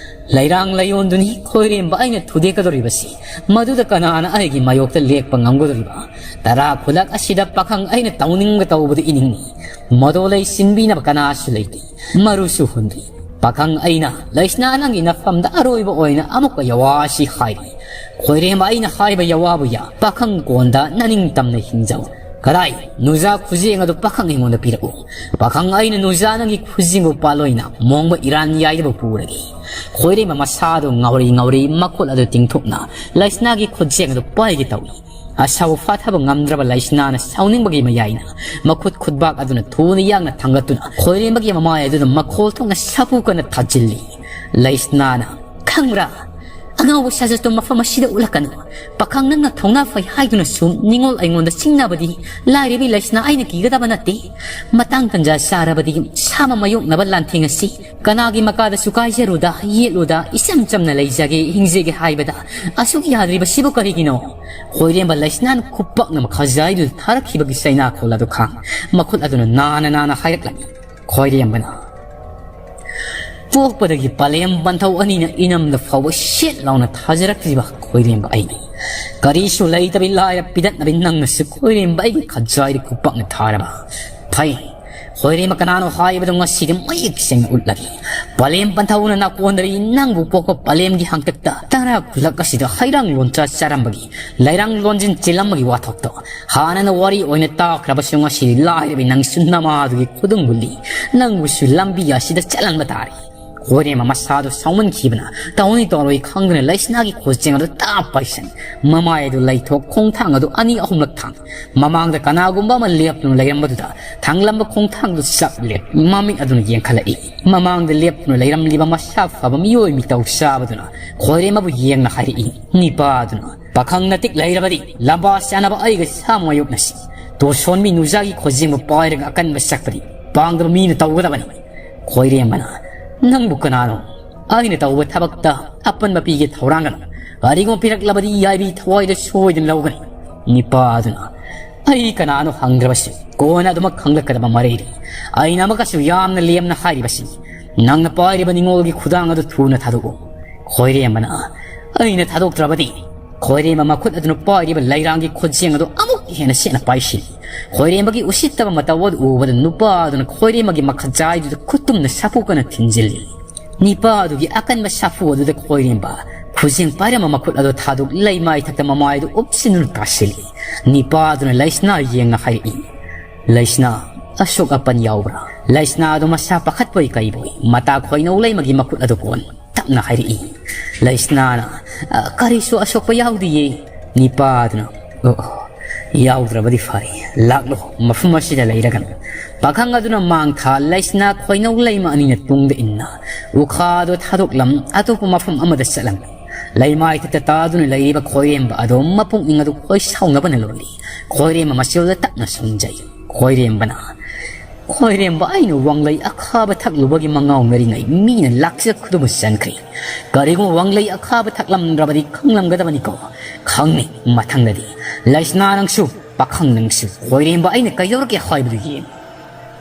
ꯂꯩꯔꯥꯡ ꯂꯩꯌꯣꯟꯗꯨꯅꯤ ꯈꯣꯏꯔꯦꯝꯕ ꯑꯩꯅ ꯊꯨꯗꯦꯛꯀꯗꯧꯔꯤꯕꯁꯤ꯫ ꯃꯗꯨꯗ ꯀꯅꯥꯅ ꯑꯩꯒꯤ ꯃꯥꯌꯣꯛꯇ ꯂꯦꯛꯄ ꯉꯝꯒꯗꯧꯔꯤꯕ? ꯇꯔꯥ ꯈꯨꯂꯛ ꯑꯁꯤꯗ ꯄꯥꯈꯪ ꯑꯩꯅ ꯇꯧꯅꯤꯡꯕ ꯇꯧꯕꯗ ꯏꯅꯤꯡꯏ꯫ ꯃꯗꯣ ꯂꯩ ꯁꯤꯟꯕꯤꯅꯕ ꯀꯅꯥꯁꯨ ꯂꯩꯇꯦ꯫ ꯃꯔꯨꯁꯨ ꯍꯨꯟꯗ꯭ꯔꯤ꯫ ꯄꯥꯈꯪ ꯑꯩꯅ, ꯂꯩꯁꯅꯥ ꯅꯪꯒꯤ ꯅꯐꯝꯗ ꯑꯔꯣꯏꯕ ꯑꯣꯏꯅ ꯑꯃꯨꯛꯀ ꯌꯋꯥꯁꯤ ꯍꯥꯏꯔꯤ꯫ ꯈꯣꯏꯔꯦꯝꯕ ꯑꯩꯅ ꯍꯥꯏꯕ ꯌꯋꯥꯕꯨ ꯌꯥ, ꯄꯥꯈꯪ ꯀꯣꯟꯗ ꯅꯅꯤꯡꯇꯝꯅ ꯍꯤꯡꯖꯧ꯫ ꯀꯗꯥꯏ? ꯅꯨꯖꯥ ꯈꯨꯖꯦꯡ ꯑꯗꯨ ꯄꯥꯈꯪ ꯑꯩꯉꯣꯟꯗ ꯄꯤꯔꯛꯎ꯫ ꯄꯥꯈꯪ ꯑꯩꯅ ꯅꯨꯖꯥ ꯅꯪꯒꯤ ꯈꯨꯖꯦꯡꯕꯨ ꯄꯥꯜꯂꯣꯏꯅ ꯃꯣꯡꯕ ꯏꯔꯥꯟ ꯌꯥꯏꯗꯕ ꯄꯨꯔꯒꯦ꯫ ꯈꯣꯏꯔꯦꯝꯕ ꯃꯁꯥꯗꯨ ꯉꯥꯎꯔꯤ ꯉꯥꯎꯔꯤ ꯃꯈꯨꯠ ꯑꯗꯨ ꯇꯤꯡꯊꯣꯛꯅ ꯂꯩꯁꯅꯥꯒꯤ ꯈꯨꯖꯦꯡ ꯑꯗꯨ ꯄꯥꯏꯒꯦ ꯇꯧꯏ꯫ ꯑꯁꯥꯎ ꯐꯥꯊꯕ ꯉꯝꯗ꯭ꯔꯕ ꯂꯩꯁꯅꯥꯅ ꯁꯥꯎꯅꯤꯡꯕꯒꯤ ꯃꯌꯥꯏꯅ ꯃꯈꯨꯠ ꯈꯨꯠꯕꯥꯛ ꯑꯗꯨꯅ ꯊꯨꯅ ꯌꯥꯡꯅ ꯊꯥꯡꯒꯠꯇꯨꯅ ꯈꯣꯏꯔꯦꯝꯕꯒꯤ ꯃꯃꯥꯏ ꯑꯗꯨꯗ ꯃꯈꯣꯜ ꯊꯣꯛꯅ ꯁꯥꯐꯨ ꯀꯟꯅ ꯊꯥꯖꯤꯜꯂꯤ꯫ ꯂꯩꯁꯅꯥꯅ, "ꯈꯪꯕ꯭ꯔꯥ? ꯑꯉꯥꯎꯕ ꯁꯥꯖꯠꯇꯣ ꯃꯐꯝ ꯑꯁꯤꯗ ꯎꯠꯂꯛꯀꯅꯨ꯫ ꯄꯥꯈꯪ ꯅꯪꯅ ꯊꯧꯅꯥ ꯐꯩ ꯍꯥꯏꯗꯨꯅꯁꯨ ꯅꯤꯉꯣꯜ ꯑꯩꯉꯣꯟꯗ ꯆꯤꯡꯅꯕꯗꯤ ꯂꯥꯏꯔꯕꯤ ꯂꯩꯁꯅꯥ ꯑꯩꯅ ꯀꯤꯒꯗꯕ ꯅꯠꯇꯦ꯫ ꯃꯇꯥꯡ ꯇꯟꯖꯥ ꯆꯥꯔꯕꯗꯤ ꯁꯥꯃ ꯃꯥꯌꯣꯛꯅꯕ ꯂꯥꯟꯊꯦꯡ ꯑꯁꯤ ꯀꯅꯥꯒꯤ ꯃꯀꯥꯗꯁꯨ ꯀꯥꯏꯖꯔꯨꯗ, ꯌꯦꯠꯂꯨꯗ, ꯏꯆꯝ ꯆꯝꯅ ꯂꯩꯖꯒꯦ, ꯍꯤꯡꯖꯒꯦ ꯍꯥꯏꯕꯗ ꯑꯁꯨꯛ ꯌꯥꯗ꯭ꯔꯤꯕꯁꯤꯕꯨ ꯀꯔꯤꯒꯤꯅꯣ?" ꯈꯣꯏꯔꯦꯝꯕ ꯂꯩꯁꯅꯥꯅ ꯈꯨꯄꯥꯛꯅ ꯃꯈꯥꯖꯥꯏꯗꯨꯗ ꯊꯥꯔꯛꯈꯤꯕꯒꯤ ꯆꯩꯅꯥꯈꯣꯜ ꯑꯗꯨ ꯈꯥꯡ ꯃꯈꯨꯠ ꯑꯗꯨꯅ ꯅꯥꯅ ꯅꯥꯅ ꯍꯥꯏꯔꯛꯂꯝꯃꯤ꯫ ꯈꯣꯏꯔꯦꯝꯕꯅ, "ꯄꯣꯛꯄꯗꯒꯤ ꯄꯂꯦꯝ ꯄꯟꯊꯧ ꯑꯅꯤꯅ ꯏꯅꯝꯗ ꯐꯥꯎꯕ ꯁꯦꯠ ꯂꯥꯎꯅ ꯊꯥꯖꯔꯛꯇ꯭ꯔꯤꯕ ꯈꯣꯏꯔꯦꯝꯕ ꯑꯩꯅꯤ꯫ ꯀꯔꯤꯁꯨ ꯂꯩꯇꯕꯤ ꯂꯥꯏꯔ ꯄꯤꯗꯠꯅꯕꯤ ꯅꯪꯅꯁꯨ ꯈꯣꯏꯔꯦꯝꯕ ꯑꯩꯒꯤ ꯈꯖꯥꯏꯗ ꯈꯨꯄꯥꯛꯅ ꯊꯥꯔꯕ꯫ ꯐꯩ, ꯈꯣꯏꯔꯦꯝꯕ ꯀꯅꯥꯅꯣ ꯍꯥꯏꯕꯗꯨ ꯉꯁꯤꯗꯤ ꯃꯌꯦꯛ ꯁꯦꯡꯅ ꯎꯠꯂꯒꯦ꯫ ꯄꯂꯦꯝ ꯄꯟꯊꯧꯅ ꯅꯥꯀꯣꯟꯗꯒꯤ ꯅꯪꯕꯨ ꯄꯣꯛꯄ ꯄꯂꯦꯝꯒꯤ ꯍꯥꯡꯇꯛꯇ ꯇꯔꯥ ꯈꯨꯂꯛ ꯑꯁꯤꯗ ꯍꯩꯔꯥꯡ ꯂꯣꯟꯆꯥ ꯆꯥꯔꯝꯕꯒꯤ ꯂꯩꯔꯥꯡ ꯂꯣꯟꯖꯤꯟ ꯆꯦꯜꯂꯝꯕꯒꯤ ꯋꯥꯊꯣꯛꯇꯣ ꯍꯥꯟꯅꯅ ꯋꯥꯔꯤ ꯑꯣꯏꯅ ꯇꯥꯈ꯭ꯔꯕꯁꯨ ꯉꯁꯤꯗꯤ ꯂꯥꯏꯔꯕꯤ ꯅꯪꯁꯨ ꯅꯃꯥꯗꯨꯒꯤ ꯈꯨꯗꯨꯝ ꯒꯨꯂꯤ ꯅꯪꯕꯨꯁꯨ ꯂꯝꯕꯤ ꯑꯁꯤꯗ ꯆꯠꯍꯟꯕ ꯇꯥꯔꯦ꯫ ꯈꯣꯏꯔꯦꯝꯕ ꯃꯁꯥꯗꯨ ꯁꯥꯎꯃꯟꯈꯤꯕꯅ ꯇꯧꯅꯤ ꯇꯧꯔꯣꯏ ꯈꯪꯗꯅ ꯂꯩꯁꯅꯥꯒꯤ ꯈꯨꯖꯦꯡ ꯑꯗꯨ ꯇꯥꯞ ꯄꯥꯏꯁꯟ, ꯃꯃꯥꯏ ꯑꯗꯨ ꯂꯩꯊꯣꯛ ꯈꯣꯡꯊꯥꯡ ꯑꯗꯨ ꯑꯅꯤ ꯑꯍꯨꯝꯂꯛ ꯊꯥꯡ, ꯃꯃꯥꯡꯗ ꯀꯅꯥꯒꯨꯝꯕ ꯑꯃ ꯂꯦꯞꯇꯨꯅ ꯂꯩꯔꯝꯕꯗꯨꯗ ꯊꯥꯡꯂꯝꯕ ꯈꯣꯡꯊꯥꯡꯗꯨ ꯆꯞ ꯂꯦꯞ ꯃꯃꯤꯠ ꯑꯗꯨꯅ ꯌꯦꯡꯈꯠꯂꯛꯏ꯫ ꯃꯃꯥꯡꯗ ꯂꯦꯞꯇꯨꯅ ꯂꯩꯔꯝꯂꯤꯕ ꯃꯁꯥ ꯐꯕ ꯃꯤꯑꯣꯏ ꯃꯤꯇꯧ ꯆꯥꯕꯗꯨꯅ ꯈꯣꯏꯔꯦꯝꯕꯕꯨ ꯌꯦꯡꯅ ꯍꯥꯏꯔꯛꯏ, ꯅꯤꯄꯥ ꯑꯗꯨꯅ, "ꯄꯥꯈꯪ ꯅꯇꯤꯛ ꯂꯩꯔꯕꯗꯤ ꯂꯝꯕꯥ ꯆꯥꯅꯕ ꯑꯩꯒ ꯁꯥ ꯃꯥꯌꯣꯛꯅꯁꯤ꯫ ꯇꯣꯔꯁꯣꯟꯕꯤ ꯅꯨꯖꯥꯒꯤ ꯈꯨꯖꯦꯡꯕꯨ ꯄꯥꯏꯔꯒ ꯑꯀꯟꯕ ꯆꯠꯄꯗꯤ ꯄꯥꯡꯗꯕ ꯃꯤꯅ ꯇꯧꯒꯗꯕꯅꯤ꯫" ꯈꯣꯏꯔꯦꯝꯕꯅ, "ꯅꯪꯕꯨ ꯀꯅꯥꯅꯣ? ꯑꯩꯅ ꯇꯧꯕ ꯊꯕꯛꯇ ꯑꯄꯟꯕ ꯄꯤꯒꯦ ꯊꯧꯔꯥꯡꯒꯅꯨ꯫ ꯀꯔꯤꯒꯨꯝꯕ ꯄꯤꯔꯛꯂꯕꯗꯤ ꯌꯥꯏꯕꯤ ꯊꯋꯥꯏꯗ ꯁꯣꯏꯗꯅ ꯂꯧꯒꯅꯤ꯫" ꯅꯤꯄꯥ ꯑꯗꯨꯅ, "ꯑꯩ ꯀꯅꯥꯅꯣ ꯍꯪꯗ꯭ꯔꯕꯁꯨ ꯀꯣꯟꯅ ꯑꯗꯨꯃꯛ ꯈꯪꯂꯛꯀꯗꯕ ꯃꯔꯩꯔꯤ꯫ ꯑꯩꯅ ꯑꯃꯨꯛꯀꯁꯨ ꯌꯥꯝꯅ ꯂꯦꯝꯅ ꯍꯥꯏꯔꯤꯕꯁꯤ, ꯅꯪꯅ ꯄꯥꯏꯔꯤꯕ ꯅꯤꯡꯉꯣꯜꯒꯤ ꯈꯨꯗꯥꯡ ꯑꯗꯨ ꯊꯨꯅ ꯊꯥꯗꯣꯛꯎ꯫" ꯈꯣꯏꯔꯦꯝꯕꯅ, "ꯑꯩꯅ ꯊꯥꯗꯣꯛꯇ꯭ꯔꯕꯗꯤ?" ꯈꯣꯏꯔꯦꯝꯕ ꯃꯈꯨꯠ ꯑꯗꯨꯅ ꯄꯥꯏꯔꯤꯕ ꯂꯩꯔꯥꯡꯒꯤ ꯈꯨꯠꯖꯦꯡ ꯑꯗꯨ ꯑꯃꯨꯛ ꯍꯦꯟꯅ ꯁꯦꯠꯅ ꯄꯥꯏꯁꯤꯜꯂꯤ꯫ ꯈꯣꯏꯔꯦꯝꯕꯒꯤ ꯎꯁꯤꯠꯇꯕ ꯃꯇꯧ ꯑꯗꯨ ꯎꯕꯗ ꯅꯨꯄꯥ ꯑꯗꯨꯅ ꯈꯣꯏꯔꯦꯝꯕꯒꯤ ꯃꯈꯖꯥꯏꯗꯨꯗ ꯈꯨꯠꯇꯨꯝꯅ ꯁꯥꯐꯨ ꯀꯟꯅ ꯊꯤꯟꯖꯤꯜꯂꯤ꯫ ꯅꯤꯄꯥ ꯑꯗꯨꯒꯤ ꯑꯀꯟꯕ ꯁꯥꯐꯨ ꯑꯗꯨꯗ ꯈꯣꯏꯔꯦꯝꯕ ꯈꯨꯖꯦꯡ ꯄꯥꯏꯔꯝꯕ ꯃꯈꯨꯠ ꯑꯗꯨ ꯊꯥꯗꯣꯛ ꯂꯩꯃꯥꯏ ꯊꯛꯇ ꯃꯃꯥꯏꯗꯨ ꯎꯞꯁꯤꯟꯗꯨꯅ ꯇꯥꯁꯤꯜꯂꯤ꯫ ꯅꯤꯄꯥ ꯑꯗꯨꯅ ꯂꯩꯁꯅꯥ ꯌꯦꯡꯅ ꯍꯥꯏꯔꯛꯏ, "ꯂꯩꯁꯅꯥ, ꯑꯁꯣꯛ ꯑꯄꯟ ꯌꯥꯎꯕ꯭ꯔꯥ?" ꯂꯩꯁꯅꯥ ꯑꯗꯨ ꯃꯁꯥ ꯄꯥꯈꯠꯄꯣꯏ ꯀꯩꯕꯣꯏ ꯃꯇꯥ ꯈꯣꯏꯅꯧ ꯂꯩꯃꯒꯤ ꯃꯈꯨꯠ ꯑꯗꯨ ꯀꯣꯟ ꯇꯞꯅ ꯍꯥꯏꯔꯛꯏ꯫ ꯂꯩꯁꯅꯥꯅ, "ꯑ, ꯀꯔꯤꯁꯨ ꯑꯁꯣꯛꯄ ꯌꯥꯎꯗꯤꯌꯦ꯫" ꯅꯤꯄꯥ ꯑꯗꯨꯅ, "ꯑꯣ, ꯑꯣ, ꯌꯥꯎꯗ꯭ꯔꯕꯗꯤ ꯐꯔꯦ꯫ ꯂꯥꯛꯂꯣ, ꯃꯐꯝ ꯑꯁꯤꯗ ꯂꯩꯔꯒꯅꯨ꯫" ꯄꯥꯈꯪ ꯑꯗꯨꯅ ꯃꯥꯡ ꯊꯥ ꯂꯩꯁꯅꯥ ꯈꯣꯏꯅꯧ ꯂꯩꯃ ꯑꯅꯤꯅ ꯇꯨꯡꯗ ꯏꯟꯅ ꯎꯈꯥꯗꯨ ꯊꯥꯗꯣꯛꯂꯝ ꯑꯇꯣꯞꯄ ꯃꯐꯝ ꯑꯃꯗ ꯆꯠꯂꯝꯃꯤ꯫ ꯂꯩꯃꯥꯏ ꯊꯛꯇ ꯇꯥꯗꯨꯅ ꯂꯩꯔꯤꯕ ꯈꯣꯏꯔꯦꯝꯕ ꯑꯗꯨ ꯃꯄꯨꯛꯅꯤꯡ ꯑꯗꯨ ꯈꯣꯏ ꯁꯥꯎꯅꯕꯅ ꯂꯣꯜꯂꯤ꯫ ꯈꯣꯏꯔꯦꯝꯕ ꯃꯆꯤꯜꯗ ꯇꯞꯅ ꯁꯨꯝꯖꯩ꯫ ꯈꯣꯏꯔꯦꯝꯕꯅ, "ꯈꯣꯏꯔꯦꯝꯕ, ꯑꯩꯅ ꯋꯥꯡꯂꯩ ꯑꯈꯥꯕ ꯊꯛꯂꯨꯕꯒꯤ ꯃꯉꯥꯎꯅꯔꯤꯉꯩ ꯃꯤꯅ ꯂꯥꯛꯆ ꯈꯨꯗꯨꯃ ꯆꯟꯈ꯭ꯔꯦ꯫ ꯀꯔꯤꯒꯨꯝꯕ ꯋꯥꯡꯂꯩ ꯑꯈꯥꯕ ꯊꯛꯂꯝꯗ꯭ꯔꯕꯗꯤ ꯈꯪꯂꯝꯒꯗꯕꯅꯤꯀꯣ꯫ ꯈꯪꯅꯤ, ꯃꯊꯪꯗꯗꯤ꯫ ꯂꯩꯁꯅꯥ ꯅꯪꯁꯨ, ꯄꯥꯈꯪ ꯅꯪꯁꯨ, ꯈꯣꯏꯔꯦꯝꯕ ꯑꯩꯅ ꯀꯩꯗꯧꯔꯒꯦ ꯍꯥꯏꯕꯗꯨ ꯌꯦꯡꯉꯨ꯫"